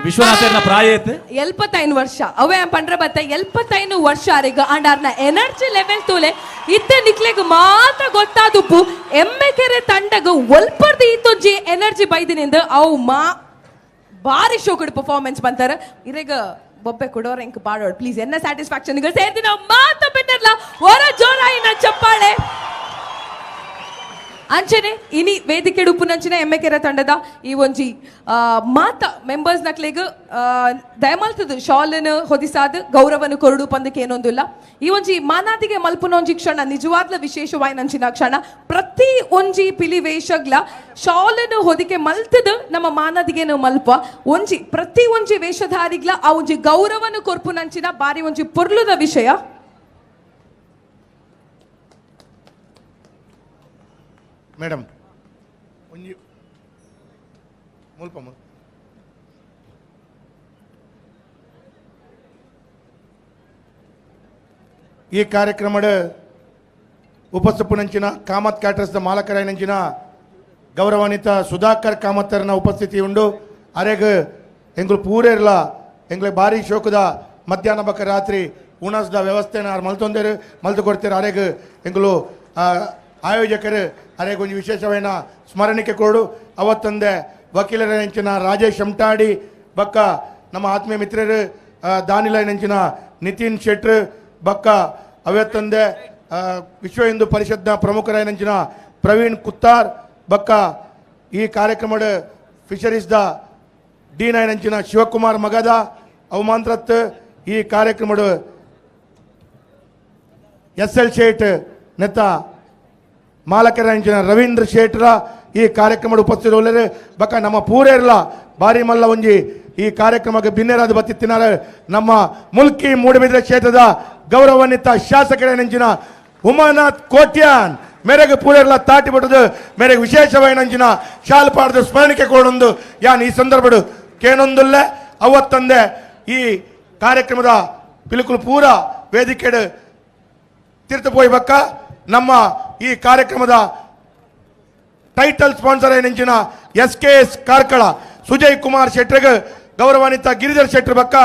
Speaker 19: ವಿಶ್ವನಾಥನ ಪ್ರಾಯ
Speaker 13: 75 ವರ್ಷ ಅವೇ ಪಂಡ್ರ ಬತ್ತ 75 ವರ್ಷ ಅರೆಗ ಅಂಡ್ ಅರ್ನ ಎನರ್ಜಿ ಲೆವೆಲ್ ತೂಲೆ ಇತ್ತೆ ನಿಕ್ಲೆಗ್ ಮಾತ್ರ ಗೊತ್ತಾದುಪ್ಪು ಎಮ್ಮೆಕೆರೆ ತಂಡಗ ಒಲ್ಪರ್ದು ಈತೊಂಜಿ ಎನರ್ಜಿ ಬೈದಿನಿಂದ ಅವು ಮಾ ಬಾರಿ ಶೋಕಡ್ ಪರ್ಫಾರ್ಮೆನ್ಸ್ ಬಂತಾರೆ. ಇರೆಗ ಬೊಬ್ಬೆ ಕೊಡೋರ ಎಂಕ್ ಪಾಡೋಡು ಪ್ಲೀಸ್ ಎನ್ನ ಸ್ಯಾಟಿಸ್ಫ್ಯಾಕ್ಷನ್ ಸೇರ್ದಿ ನಾವು ಮಾತ ಬಿಟ್ಟರ್ಲ ಹೊರ ಜೋರಾಯಿನ ಚಪ್ಪಾಳೆ. ಅಂಚನೆ ಇನಿ ವೇದಿಕೆ ಉಪ್ಪುನಂಚಿನ ಎಮ್ಮೆಕೆರೆ ತಂಡದ ಈ ಒಂಜಿ ಮಾತ ಮೆಂಬರ್ಸ್ ನಕ್ಲೆಗ್ ದಯಮಲ್ತದು ಶಾಲನ್ನು ಹೊದಿಸಾದ ಗೌರವನು ಕೊರಡು ಪಂದಕ್ಕೆ ಏನೊಂದಿಲ್ಲ. ಈ ಒಂಜಿ ಮಾನಾದಿಗೆ ಮಲ್ಪುನ ಒಂಜಿ ಕ್ಷಣ ನಿಜವಾದ್ಲ ವಿಶೇಷವಾಯಿನಂಚಿನ ಕ್ಷಣ. ಪ್ರತಿ ಒಂಜಿ ಪಿಲಿ ವೇಷಗ್ಲ ಶಾಲನ್ನು ಹೊದಿಕೆ ಮಲ್ತದು ನಮ್ಮ ಮಾನಾದಿಗೆನು ಮಲ್ಪ ಒಂಜಿ ಪ್ರತಿ ಒಂಜಿ ವೇಷಧಾರಿಗ್ಲ ಆ ಒಂಜಿ ಗೌರವನು ಕೊರ್ಪುನಂಚಿನ ಬಾರಿ ಒಂಜಿ ಪೊರ್ಲುದ ವಿಷಯ.
Speaker 3: ಮೇಡಮ್ ಒಂಜಿ ಮುಲ್ಪ ಈ ಕಾರ್ಯಕ್ರಮದ ಉಪಸ್ಥಿಪುನಂಚಿನ ಕಾಮತ್ ಕ್ಯಾಟರ್ಸ್ದ ಮಾಲಕರಾಯಿನಂಚಿನ ಗೌರವಾನ್ವಿತ ಸುಧಾಕರ್ ಕಾಮತ್ತರನ ಉಪಸ್ಥಿತಿ ಉಂಡು. ಅರೆಗ್ ಎಂಗ್ಲು ಪೂರೇರ್ಲ ಎಂಗ್ಲೆ ಭಾರಿ ಶೋಕದ ಮಧ್ಯಾಹ್ನ ಬಕ್ಕ ರಾತ್ರಿ ಉಣಸ್ದ ವ್ಯವಸ್ಥೆನ ಆರು ಮಲ್ತೊಂದೇರು ಮಲ್ತು ಕೊಡ್ತೀರ. ಅರೆಗ್ ಎಂಕುಲು ಆಯೋಜಕರು ಅರೆಗ್ ಒಂಜಿ ವಿಶೇಷವೈನ ಸ್ಮರಣಿಕೆ ಕೊಡು. ಅವತ್ತೊಂದೆ ವಕೀಲರ ನೆಂಚಿನ ರಾಜೇಶ್ ಶಂಟಾಡಿ ಬಕ್ಕ ನಮ್ಮ ಆತ್ಮೀಯ ಮಿತ್ರರು ದಾನಿಲ ನೆಂಚಿನ ನಿತಿನ್ ಶೆಟ್ರು ಬಕ್ಕ ಅವತ್ತೊಂದೆ ವಿಶ್ವ ಹಿಂದೂ ಪರಿಷತ್ನ ಪ್ರಮುಖರ ನೆಂಚಿನ ಪ್ರವೀಣ್ ಕುತ್ತಾರ್ ಬಕ್ಕ ಈ ಕಾರ್ಯಕ್ರಮದ ಫಿಶರೀಸ್ದ ಡಿ9 ಅಂಚಿನ ಶಿವಕುಮಾರ್ ಮಗದ ಅವಮಾಂತ್ರತ್ ಈ ಕಾರ್ಯಕ್ರಮದ ಎಸ್ ಎಲ್ ಶೇಟ್ ನೆತ್ತ ಮಾಲಕರ ಅಂಚಿನ ರವೀಂದ್ರ ಶೇಟ್ರ ಈ ಕಾರ್ಯಕ್ರಮದ ಉಪಸ್ಥಿತರುಳ್ಳರು. ಬಕ್ಕ ನಮ್ಮ ಪೂರೇರ್ಲ ಬಾರಿ ಮಲ್ಲ ಒಂಜಿ ಈ ಕಾರ್ಯಕ್ರಮಕ್ಕೆ ಬಿನ್ನೆರಾದ ಬತ್ತಿತ್ತಿನಾರ ನಮ್ಮ ಮುಲ್ಕಿ ಮೂಡಬಿದ್ರೆ ಕ್ಷೇತ್ರದ ಗೌರವಾನ್ವಿತ ಶಾಸಕರ ನೆಂಚಿನ ಉಮಾನಾಥ್ ಕೋಟ್ಯಾನ್ ಮೇರೆಗೆ ಪೂರೆರ್ಲ ತಾಟಿ ಬಿಟ್ಟದು ಮೇರೆಗೆ ವಿಶೇಷವಾದ ನಂಚಿನ ಶಾಲ್ ಪಾಡದ ಸ್ಮರಣಿಕೆ ಕೊಡೊಂದು ಯಾನ್ ಈ ಸಂದರ್ಭಡು ಕೇನೊಂದುಲ್ಲೆ. ಅವತ್ತಂದೆ ಈ ಕಾರ್ಯಕ್ರಮದ ಪಿಲುಕುಲು ಪೂರ ವೇದಿಕೆಡು ತೀರ್ಥ ಪೋಯಿ ಬಕ್ಕ ನಮ್ಮ ಈ ಕಾರ್ಯಕ್ರಮದ ಟೈಟಲ್ ಸ್ಪಾನ್ಸರ್ ನೆಂಚಿನ S K S Karkala Sujay Kumar ಶೆಟ್ರಿಗೆ ಗೌರವಾನ್ವಿತ ಗಿರಿಧರ್ ಶೆಟ್ಟರ್ ಬಕ್ಕ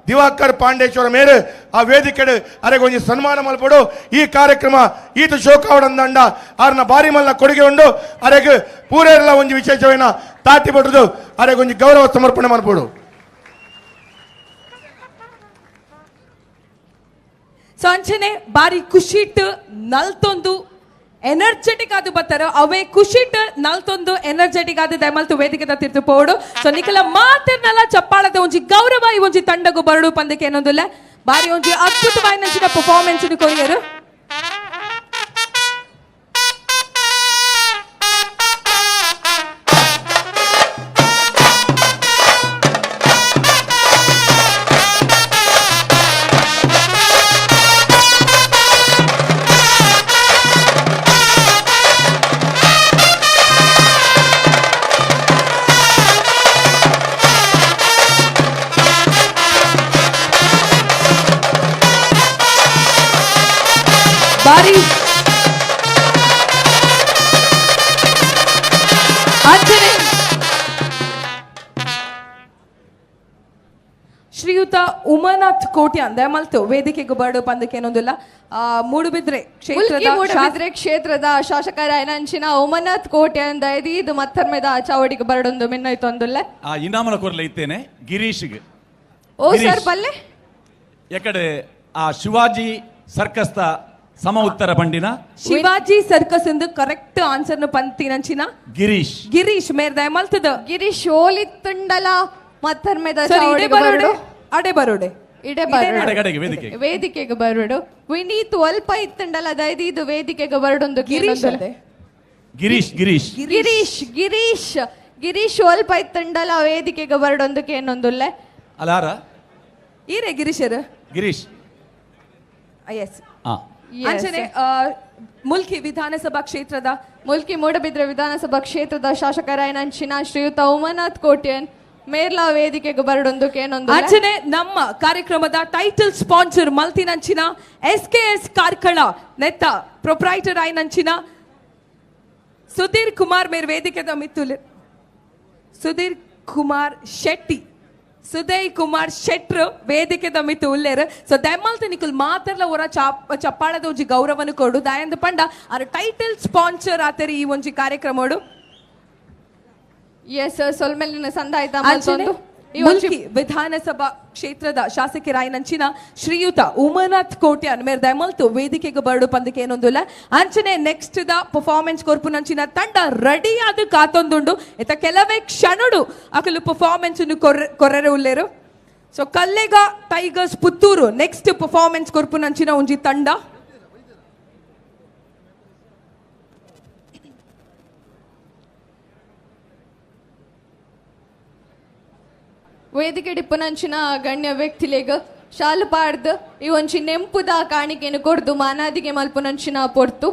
Speaker 3: ದಿವಾಕರ್ ಪಾಂಡೇಶ್ವರ ಮೇರು ಆ ವೇದಿಕೆಡು ಅರೆಗೊಂಜಿ ಸನ್ಮಾನ ಮಲ್ಪಡು. ಈ ಕಾರ್ಯಕ್ರಮ ಈತ ಶೋಕಾವಡಂದಂಡ ಆರ್ನ ಬಾರಿ ಮಲ್ಲ ಕೊಡುಗೆ ಉಂಡು. ಅರೆಗ್ ಪೂರೆಲ್ಲ ಒಂಜಿ ವಿಶೇಷವೇನ ತಾಟಿ ಬಟ್ಟದು ಅರೆಗೊಂಜಿ ಗೌರವ ಸಮರ್ಪಣೆ ಮಲ್ಪಡು.
Speaker 13: ಸೊ ಅಂಚನೆ ಬಾರಿ ಖುಷಿಟ್ ನಲ್ತೊಂದು ಎನರ್ಜೆಟಿಕ್ ಆದ ಬತ್ತಾರೆ ಅವೇ ಖುಷಿಟ್ ನಲ್ತೊಂದು ಎನರ್ಜೆಟಿಕ್ ಆದ ದಯಮಲ್ತು ವೇದಿಕೆ ತೀರ್ತು ಪೋಡು. ಸೊ ನಿಖಲ ಮಾತಿರ್ನಲ್ಲ ಚಪ್ಪಾಳದ ಒಂಜಿ ಗೌರವ ಈ ಒಂಜಿ ತಂಡಗು ಬರಡು ಪಂದಕ್ಕೆ ಏನೊಂದಿಲ್ಲ ಬಾರಿ ಒಂಜಿ ಅದ್ಭುತವಾದ ಪರ್ಫಾರ್ಮೆನ್ಸ್ ಕೊರಿಯರು. ಬಾರಿ ಅಂಚನೆ ಶ್ರೀಯುತ ಉಮಾನಾಥ್ ಕೋಟ್ಯಾನ್ ದಯಮಲ್ತು ವೇದಿಕೆಗೆ ಬರಡು ಪಂದಕ್ಕೆ ಏನೊಂದಿಲ್ಲ ಮೂಡುಬಿದ್ರೆ ಕ್ಷೇತ್ರದ
Speaker 9: ಕ್ಷೇತ್ರದ ಶಾಸಕರ ಉಮಾನಾಥ್ ಕೋಟ್ಯಾನ್ ದಯದೀದು ಮತ್ತರ್ಮೆದ ಚಾವಡಿಗೆ ಬರಡೊಂದು ಮಿನ್ನೈತೊಂದುಲ್ಲ
Speaker 19: ಆ ಇನಾಮನ ಕೊರಲೆ ಇತ್ತೇನೆ ಗಿರೀಶ್ಗೆ.
Speaker 9: ಓ ಸರ್ ಬಲ್ಲೆ
Speaker 19: ಎಕಡೆ ಆ ಶಿವಾಜಿ ಸರ್ಕಸ್ತ ಸಮ ಉತ್ತರ ಪಂಡಿನ
Speaker 13: ಶಿವಾಜಿ ಸರ್ಕಸ್ ಎಂದು ಕರೆಕ್ಟ್ ಆನ್ಸರ್ ನು ಪಂತಿನಂಚಿನ ಗಿರೀಶ್ ಗಿರೀಶ್ ಮೇರ್ ದಯಮಲ್ತದ ಗಿರೀಶ್
Speaker 9: ಓಲಿತ್ತುಂಡಲ ಮತ್ತರ್ಮೆದ
Speaker 13: ಚಾವಡಿಗೆ ಬರಡು ಅಡೆ ಬರೋಡೆ
Speaker 9: ಇಡೆ ಬರೋಡೆ ವೇದಿಕೆಗೆ ಬರೋಡು ವಿನೀತ್ ಅಲ್ಪ ಇತ್ತುಂಡಲ ದಯದೀದು ವೇದಿಕೆಗೆ ಬರಡೊಂದು
Speaker 13: ಗಿರೀಶ್
Speaker 19: ಗಿರೀಶ್ ಗಿರೀಶ್
Speaker 9: ಗಿರೀಶ್ ಗಿರೀಶ್ ಗಿರೀಶ್ ಅಲ್ಪ ಇತ್ತುಂಡಲ ವೇದಿಕೆಗೆ ಬರಡೊಂದಕ್ಕೆ ಏನೊಂದುಲ್ಲೆ
Speaker 19: ಅಲಾರ
Speaker 13: ಈರೆ ಗಿರೀಶರ್
Speaker 19: ಗಿರೀಶ್
Speaker 13: ಎಸ್. ಅಂಚನೆ ಮುಲ್ಕಿ ವಿಧಾನಸಭಾ ಕ್ಷೇತ್ರದ
Speaker 9: ಮುಲ್ಕಿ ಮೂಡಬಿದ್ರೆ ವಿಧಾನಸಭಾ ಕ್ಷೇತ್ರದ ಶಾಸಕರಾಯನಂಚಿನ ಶ್ರೀಯುತ ಉಮಾನಾಥ್ ಕೋಟ್ಯನ್ ಮೇರ್ಲಾ ವೇದಿಕೆಗೆ ಬರಡೊಂದಕ್ಕೆ ಏನೊಂದು.
Speaker 13: ಅಂಚನೆ ನಮ್ಮ ಕಾರ್ಯಕ್ರಮದ ಟೈಟಲ್ ಸ್ಪಾನ್ಸರ್ ಮಲ್ತಿನಂಚಿನ S K S Karkala ನೆತ್ತ ಪ್ರೊಪ್ರೈಟರ್ ಆಯ್ನಂಚಿನ ಸುಧೀರ್ ಕುಮಾರ್ ಮೇರ್ ವೇದಿಕೆದ ಮಿತ್ತುಲೆ ಸುಧೀರ್ ಕುಮಾರ್ ಶೆಟ್ಟಿ ಸುದಯ್ ಕುಮಾರ್ ಶೆಟ್ರು ವೇದಿಕೆದ ಮಿತ್ತು ಉಲ್ಲೇರು. ಸೊ ದಯಮಲ್ತ ನಿಕುಲ್ ಮಾತ್ರಲ ಒರ ಚಪ್ಪಾಳದ ಒಂಜಿ ಗೌರವನು ಕೊಡು ದಯಂದ ಪಂಡ ಆರ್ ಟೈಟಲ್ ಸ್ಪಾನ್ಸರ್ ಆತರಿ ಈ ಒಂಜಿ ಕಾರ್ಯಕ್ರಮಡು.
Speaker 9: ಎಸ್ ಸೊಲ್ಮೆಲಿನ ಸಂದಾಯ್ತ
Speaker 13: ಮುಲ್ಕಿ ವಿಧಾನಸಭಾ ಕ್ಷೇತ್ರದ ಶಾಸಕರಾಯನಂಚಿನ ಶ್ರೀಯುತ ಉಮಾನಾಥ್ ಕೋಟ್ಯಾನ್ ಮೇರ್ ದಯಮಲ್ತು ವೇದಿಕೆಗೆ ಬರಡು ಪಂದಕ್ಕೆ ಏನೊಂದುಲ್ಲ. ಅಂಚನೆ next the performance ಕೊರ್ಪುನಂಚಿನ ತಂಡ ರೆಡಿ ಆದ ಕಾತೊಂದುಂಡು. ಇತ ಕೆಲವೇ ಕ್ಷಣಡು ಅಕಲು ಪರ್ಫಾರ್ಮೆನ್ಸ್ ಕೊರ್ರೆರೆ ಉಲ್ಲೇರು. So Kallega tigers Puttur next performance ಕೊರ್ಪುನಂಚಿನ ಒಂಜಿ ತಂಡ.
Speaker 9: ವೇದಿಕೆ ಡಿಪ್ಪುನಂಚಿನ ಗಣ್ಯ ವ್ಯಕ್ತಿಲೇಗ ಶಾಲು ಪಾಡ್ದು ಈ ಒಂಜಿ ನೆಂಪುದ ಕಾಣಿಕೆನು ಕೊರ್ದು ಮಾನಾದಿಗೆ ಮಲ್ಪುನಂಚಿನ ಪೊರ್ತು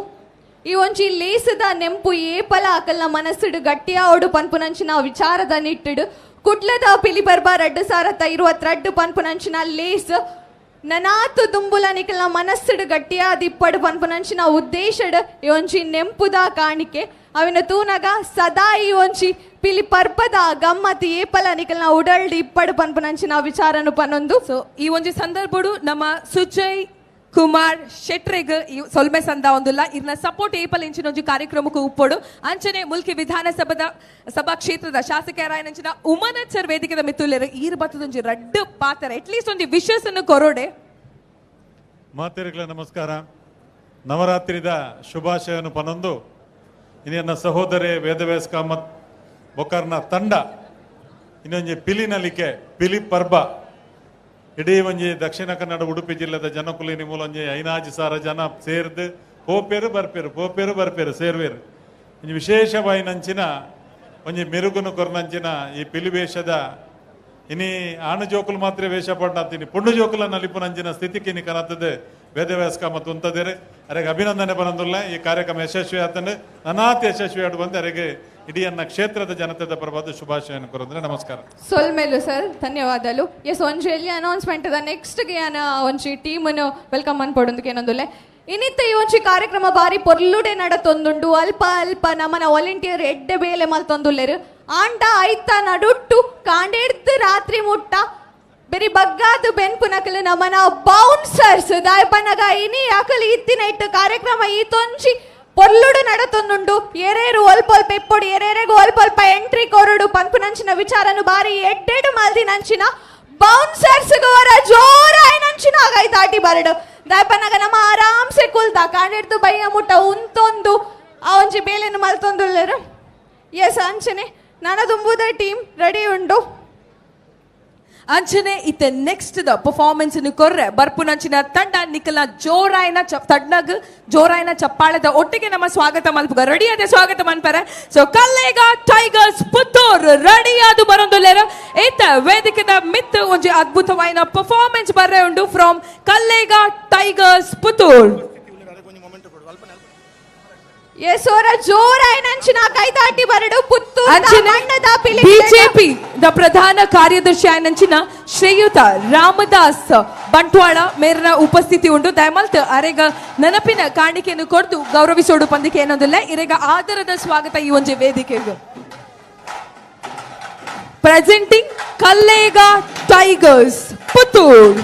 Speaker 9: ಈ ಒಂಜಿ ಲೇಸದ ನೆಂಪು ಏಪಲ ಅಕಲ್ನ ಮನಸ್ಸುಡು ಗಟ್ಟಿಯಾವಡು ಪನ್ಪುನಂಚಿನ ವಿಚಾರದ ನಿಟ್ಟಿಡು ಕುಡ್ಲದ ಪಿಲಿ ಬರ್ಬಾ 2022 ಪನ್ಪುನಂಚಿನ ಲೇಸ್ ನನಾತು ದುಂಬುಲ ನಿಕಲ್ನ ಮನಸ್ಸುಡು ಗಟ್ಟಿಯಾದ ಇಪ್ಪಡು ಪನ್ಪುನಂಚಿನ ಉದ್ದೇಶಡು ಈ ಒಂಜಿ ನೆಂಪುದ ಕಾಣಿಕೆ. ಅವಿನ ತೂನಗ ಸದಾ ಈ ಒಂಜಿ ಪಿಲಿ ಪರ್ಪದ ಗಮ್ಮತ್ ಏಪಲ ನಿಕಲ್ನ ಉಡಲ್ಡ್ ಇಪ್ಪಡು ಪನ್ಪುನಂಚಿನ ವಿಚಾರನು ಪನೊಂದು.
Speaker 13: ಸೊ ಈ ಒಂಜಿ ಸಂದರ್ಭಡು ನಮ್ಮ ಸುಜಯ್ ಕುಮಾರ್ ಶೆಟ್ರೆಗ್ ಈ ಸೊಲ್ಮೆ ಸಂದ ಒಂದುಲ್ಲ ಇರ್ನ ಸಪೋರ್ಟ್ ಏಪಲ್ ಇಂಚಿನ ಒಂಜಿ ಕಾರ್ಯಕ್ರಮಕ್ಕೂ ಉಪ್ಪೊಡು. ಅಂಚನೆ ಮುಲ್ಕಿ ವಿಧಾನಸಭಾದ ಸಭಾ ಕ್ಷೇತ್ರದ ಶಾಸಕರಾಯನಂಚಿನ ಉಮನತ್ ಸರ್ ವೇದಿಕೆದ ಮಿತ್ತುಲ್ಲೆರ್ ಈರ್ ಬತ್ತದೊಂಜಿ ರಡ್ಡ್ ಪಾತ್ರ ಅಟ್ಲೀಸ್ಟ್ ಒಂಜಿ ವಿಶಸ್ ಅನ್ನು ಕೊರೋಡೆ.
Speaker 4: ಮಾತೆರಿಗಳ ನಮಸ್ಕಾರ. ನವರಾತ್ರಿದ ಶುಭಾಶಯನು ಪನೊಂದು ಇನ್ನೆನ್ನ ಸಹೋದರಿ ವೇದವ್ಯಾಸ್ ಕಾಮತ್ ಬೊಕರ್ನ ತಂಡ ಇನ್ನೊಂಜಿ ಪಿಲಿ ನಲಿಕೆ ಪಿಲಿ ಪರ್ಬ ಇಡೀ ಒಂಜಿ ದಕ್ಷಿಣ ಕನ್ನಡ ಉಡುಪಿ ಜಿಲ್ಲೆದ ಜನಕುಲಿನಿ ಮೂಲೊಂಜಿ 5,000 ಜನ ಸೇರ್ದು ಪೋಪೇರು ಬರ್ಪೇರು ಪೋಪೇರು ಬರ್ಪೇರು ಸೇರ್ವೇರು ಒಂಜಿ ವಿಶೇಷವಾಯಿನಂಚಿನ ಒಂಜಿ ಮೆರುಗುನು ಕೊರ್ನಂಚಿನ ಈ ಪಿಲಿ ವೇಷದ ಇನಿ ಆಣು ಜೋಕುಲು ಮಾತ್ರ ವೇಷ ಪಡ್ನಾತೀನಿ ಪುಂಡು ಜೋಕುಲ ನಲಿಪುನಂಚಿನ ಸ್ಥಿತಿಗೆ ಇನಿ ಕನತದೆ ವೇದವ್ಯಾಸ ಕಾಮತ್ ಉಂತದೇರೆ ಅರೆಗೆ ಅಭಿನಂದನೆ ಬರಂದುಲ್ಲ. ಈ ಕಾರ್ಯಕ್ರಮ ಯಶಸ್ವಿ ಆತಂದ್ರೆ ನನಾತಿ ಯಶಸ್ವಿ ಆಡು ಬಂದು ಅರೆಗೆ ಇಡೀ ಅನ್ನ ಕ್ಷೇತ್ರದ ಜನತೆದ ಪರವಾದ ಶುಭಾಶಯನ ಕೊರಂದ್ರೆ ನಮಸ್ಕಾರ.
Speaker 9: ಸೊಲ್ಮೇಲು ಸರ್, ಧನ್ಯವಾದಲು. ಎಸ್ ಒಂಜಿ ಎಲ್ಲಿ ಅನೌನ್ಸ್ಮೆಂಟ್ the next ಗೆ ಯಾನ ಒಂಜಿ ಟೀಮನ್ನು welcome ಅನ್ಪೊಡೊಂದು ಏನೊಂದುಲ್ಲೆ. ಇನ್ನಿತ್ತ ಈ ಒಂಜಿ ಕಾರ್ಯಕ್ರಮ ಬಾರಿ ಪೊರ್ಲುಡೆ ನಡತೊಂದುಂಡು. ಅಲ್ಪ ಅಲ್ಪ ನಮನ ವಾಲಂಟಿಯರ್ ಎಡ್ಡೆ ಬೇಲೆ ಮಲ್ತೊಂದುಲ್ಲೆರು. ಆಂಡ ಐತ ನಡುಟ್ಟು ಕಾಂಡೆಡ್ದು ರಾತ್ರಿ ಮುಟ್ಟ ಬೆರಿ ಬಗ್ಗಾದು ಬೆನ್ಪುನಕಲು ನಮನ ಬೌನ್ಸರ್ಸ್ ದಾಯಪನಗ ಇನಿ ಅಕಲು ಇತ್ತಿನ ಇಟ್ಟು ಕಾರ್ಯಕ್ರಮ ಈ ತೊಂಜಿ ಪೊರ್ಲುಡು ನಡತೊಂದುಂಡು. ಏರೇರು ಒಲ್ಪ ಒಲ್ಪ ಇಪ್ಪೊಡು ಏರೇರೆಗು ಒಲ್ಪ ಒಲ್ಪ ಎಂಟ್ರಿ ಕೊರಡು ಪನ್ಪುನಂಚಿನ ವಿಚಾರನು ಬಾರಿ ಎಡ್ಡೆಡು ಮಲ್ದಿನಂಚಿನ ಬೌನ್ಸರ್ಸ್ ವರ ಜೋರಾಯಿನಂಚಿನ ಆಗೈತಾಟಿ ಬರಡು ದಾಯಪನಗ ನಮ್ಮ ಆರಾಮ್ಸೆ ಕುಲ್ದ ಕಾಂಡೆಡ್ದು ಬಯ್ಯ ಮುಟ್ಟ ಉಂತೊಂದು ಆ ಒಂಜಿ ಬೇಲೆನು ಮಲ್ತೊಂದುಲ್ಲೆರು. ಎಸ್ ಅಂಚನೆ ನನದುಂಬುದ ಟೀಮ್ ರೆಡಿ ಉಂಡು.
Speaker 13: ಅಂಚನೆ ಇತ್ತೆ ನೆಕ್ಸ್ಟ್ the performance ಕೊರ್ರೆ ಬರ್ಪುನಂಚಿನ ತಂಡ ನಿಖಲ ಜೋರಾಯನ ತಡ್ನಗ್ ಜೋರಾಯನ ಚಪ್ಪಾಳದ ಒಟ್ಟಿಗೆ ನಮ್ಮ ಸ್ವಾಗತ ಮಲ್ಪುಗ ರೆಡಿ ಅದೇ ಸ್ವಾಗತ ಮನ್ಪರೆ. ಸೊ ಕಲ್ಲೇಗ ಟೈಗರ್ಸ್ ಪುತ್ತೂರ್ ರೆಡಿ ಅದು ಬರೊಂದುಲ್ಲೆರ್. ಇತ್ತ ವೇದಿಕೆದ ಮಿತ್ ಒಂಜಿ ಅದ್ಭುತವಾಯಿನ ಪರ್ಫಾರ್ಮೆನ್ಸ್ ಬರ್ರೆ ಉಂಡು ಫ್ರಮ್ ಕಲ್ಲೇಗ ಟೈಗರ್ಸ್ ಪುತ್ತೂರ್.
Speaker 9: ಎಸೋರ ಜೋರಾಯಿನಂಚಿನ ಕೈತಾಟಿ ಬರಡು ಪುತ್ತೂರು
Speaker 13: ಬಿಜೆಪಿ the ಪ್ರಧಾನ ಕಾರ್ಯದರ್ಶಿ ಆಯನಂಚಿನ ಶ್ರೀಯುತ ರಾಮದಾಸ್ ಬಂಟ್ವಾಳ ಮೇರಿನ ಉಪಸ್ಥಿತಿ ಉಂಟು. ದಯಮಲ್ತ್ ಅರೆಗ ನೆನಪಿನ ಕಾಣಿಕೆಯನ್ನು ಕೊಡ್ದು ಗೌರವಿಸೋಡು ಪಂದಿಕೆ ಏನೊಂದಿಲ್ಲ. ಇರೆಗ ಆದರದ ಸ್ವಾಗತ ಈ ಒಂಜಿ ವೇದಿಕೆಗೆ. Presenting Kallega tigers Puttur.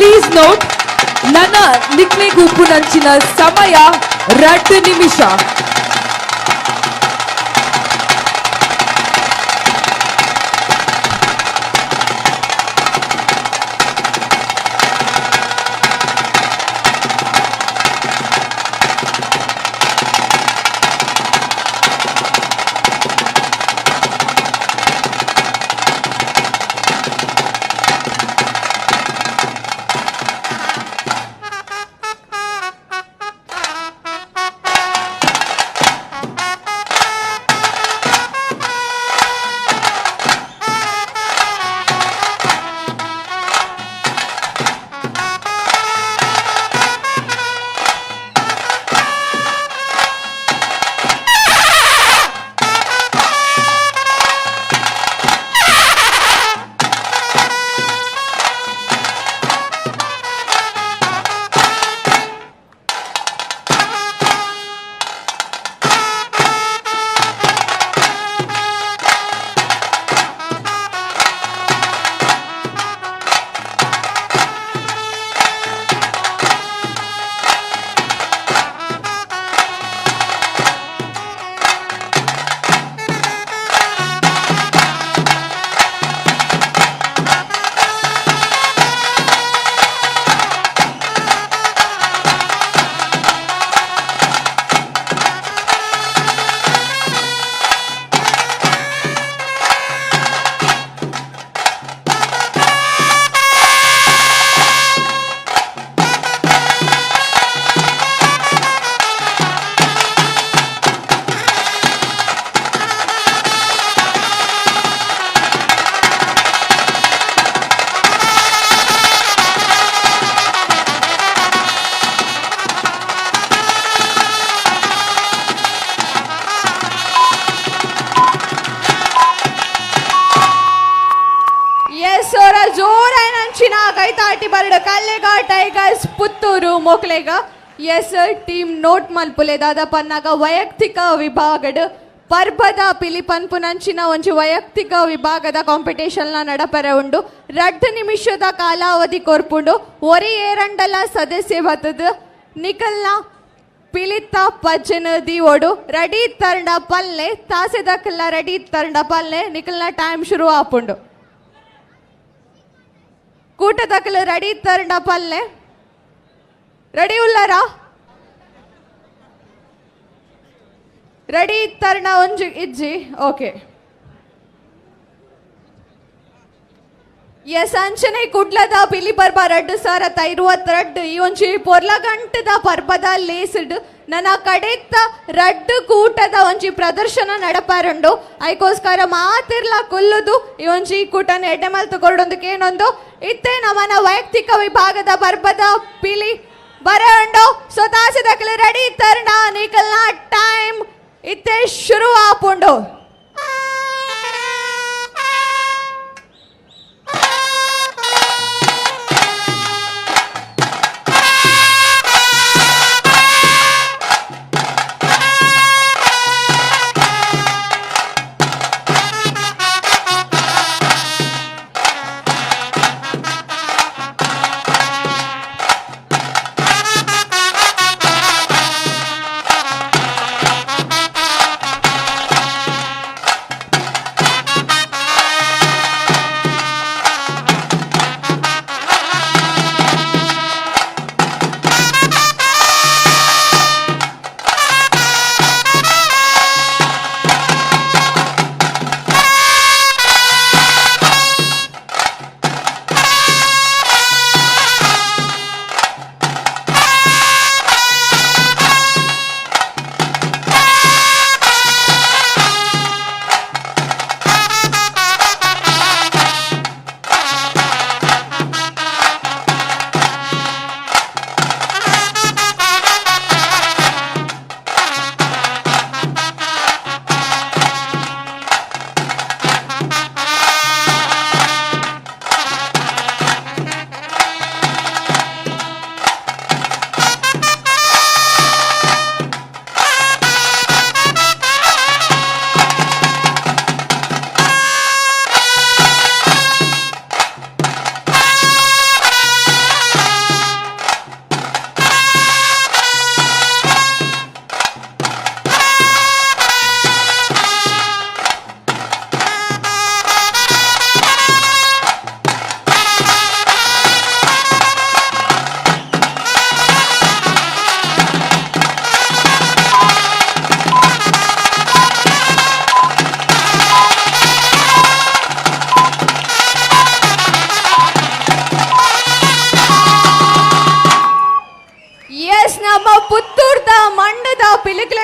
Speaker 13: Please note, ನನ್ನ ನಿಕ್ಲೆಗ್ ಉಪ್ಪುನಂಚಿನ ಸಮಯ 2 ನಿಮಿಷ. ಟೈಗರ್ಸ್ ಪುತ್ತೂರು ಮೋಕ್ಲೆಗ ಎಸ್ ಟೀಮ್ ನೋಟ್ ಮಲ್ಪುಲೆ ದಾದ ಪನ್ನಾಗ ವೈಯಕ್ತಿಕ ವಿಭಾಗಡ್ ಪರ್ಬದ ಪಿಲಿಪನ್ಪುನಂಚಿನ ಒಂಜಿ ವೈಯಕ್ತಿಕ ವಿಭಾಗದ ಕಾಂಪಿಟೇಷನ್ ನಡಪರೆ ಉಂಡು. 2 ನಿಮಿಷದ ಕಾಲಾವಧಿ ಕೊರ್ಪುಂಡು. ಒರಿ ಏರಂಡಲ ಸದಸ್ಯ ಬತ್ತದ ನಿಕಲ್ನ ಪಿಲಿತ ಪಜ್ಜನ ದೀವೋಡು ರೆಡಿ ತರಂಡ ಪಲ್ಲೆ ತಾಸೆದಕ್ಕೆಲ್ಲ ರೆಡಿ ತರಂಡ ಪಲ್ಲೆ ನಿಕಲ್ನ ಟೈಮ್ ಶುರು ಆಪುಂಡು. ಕೂಟದಕ್ಕಲು ರೆಡಿ ತರಂಡ ಪಲ್ಲೆ ರೆಡಿ ಉಲ್ಲಾರಾ ರೆಡಿ ತರಣ ಒಂಜಿ ಇಜ್ಜಿ ಓಕೆ ಎಸ್ ಅಂಚನೆ ಕುಡ್ಲದ ಪಿಲಿ ಪರ್ಬ 2022 ಈ ಒಂಜಿ ಪೊರ್ಲಗಂಟದ ಪರ್ಬದ ಲೇಸ್ಡ್ ನನ್ನ ಕಡೆತ್ತ 2 ಕೂಟದ ಒಂಜಿ ಪ್ರದರ್ಶನ ನಡಪಾರುಂಡು. ಐಕೋಸ್ಕರ ಮಾತಿರ್ಲ ಕೊಲ್ಲುದು ಈ ಒಂಜಿ ಕೂಟನ ಎಡ್ಡೆ ಮಲ್ತು ಕೊರಡೊಂದಕ್ಕೆ ಏನೊಂದು ಇತ್ತೆ ನಮ್ಮನ ವೈಯಕ್ತಿಕ ವಿಭಾಗದ ಪರ್ಬದ ಪಿಲಿ ಬರಂಡು. ಸೊ ತಾಸೆದಕ್ಲೆ ರೆಡಿ ತರಣ ನಿಕಲ್ನ ಟೈಮ್ ಇತ್ತೆ ಶುರು ಆಪುಂಡು.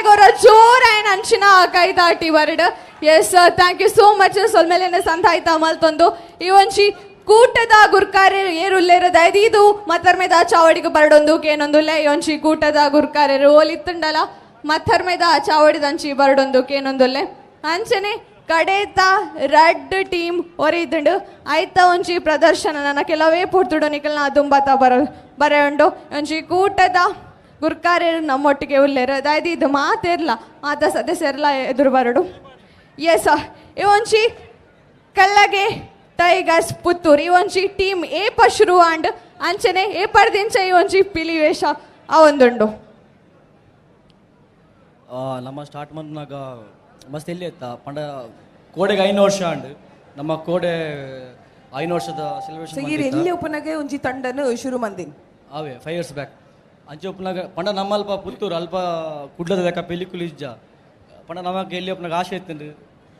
Speaker 9: ಅರೆಗೊರ ಜೋರಾಯನ ಅಂಚಿನ ಕೈದಾಟಿ ಬರಡ್. Yes, thank you so much. ಸೊಲ್ಮೆಲೆನ ಸಂತಾಯ್ತ ಮಲ್ತೊಂದು ಈ ಒಂಜಿ ಕೂಟದ ಗುರ್ಕಾರ್ಯರು ಏರುಲ್ಲೇರ ದಯದೀದು ಮತ್ತರ್ಮೆದ ಚಾವಡಿಗೆ ಬರಡೊಂದು ಕೇನೊಂದುಲ್ಲೆ. ಈ ಒಂಜಿ ಕೂಟದ ಗುರ್ಕಾರ್ಯರು ಓಲಿತ್ತುಂಡಲ ಮತ್ತರ್ಮೆದ ಚಾವಡಿದಂಚಿ ಬರಡೊಂದು ಕೇನೊಂದುಲ್ಲೆ. ಅಂಚನೆ ಕಡೇತ ರಡ್ ಟೀಮ್ ಒರಿದುಂಡು ಐತ ಒಂಜಿ ಪ್ರದರ್ಶನ ನನ್ನ ಕೆಲವೇ ಪೂರ್ತುಡು ನಿಕಲ್ನ ದುಂಬತ ಬರ ಉಂಡು. ಒಂಜಿ ಕೂಟದ ಗುರ್ಕಾರ್ಯರು ನಮ್ಮೊಟ್ಟಿಗೆ ಉಲ್ಲೇರ ದಯದೀದು ಮಾತಿರ್ಲ ಮಾತ ಸದಸ್ಯರ್ಲ ಎದುರು ಬರಡು. ಎಸ್, ಈ ಒಂಜಿ ಕಲ್ಲಗೆ ಟೈಗರ್ಸ್ ಪುತ್ತೂರು ಈ ಒಂಜಿ ಟೀಮ್ ಏಪ ಶುರು ಆಂಡ್ ಅಂಚನೆ ಏಪರ್ದಿಂಚ ಈ ಒಂಜಿ ಪಿಲಿ ವೇಷ ಆ ಒಂದುಂಡು.
Speaker 10: ನಮ್ಮ ಸ್ಟಾರ್ಟ್ ಮಂತ್ನಾಗ ಮಸ್ತ್ ಎಲ್ಲಿ ಇತ್ತ ಪಂಡ ಕೋಡೆಗೆ 5 ವರ್ಷ ಅಂಡ್ ನಮ್ಮ ಕೋಡೆ 5 ವರ್ಷದ ಸೆಲೆಬ್ರೇಷನ್.
Speaker 13: ಈರ್ ಎಲ್ಲಿ ಉಪನಾಗೆ ಒಂಜಿ ತಂಡನು ಶುರು ಮಂದಿನ್
Speaker 10: ಅವೇ 5 ಇಯರ್ಸ್ ಬ್ಯಾಕ್ ಅಂಚೆ ಉಪ್ಪನಾಗ ಪಂಡ ನಮ್ಮ ಅಲ್ಪ ಪುತ್ತೂರು ಅಲ್ಪ ಕುಡ್ಲದ ಲೆಕ್ಕ ಪಿಲಿಕುಲು ಇಜ್ಜ ಪಂಡ ನಮಕ್ ಎಲ್ಲಿ ಉಪ್ಪನಾಗ ಆಸೆ ಇತ್ತಂಡು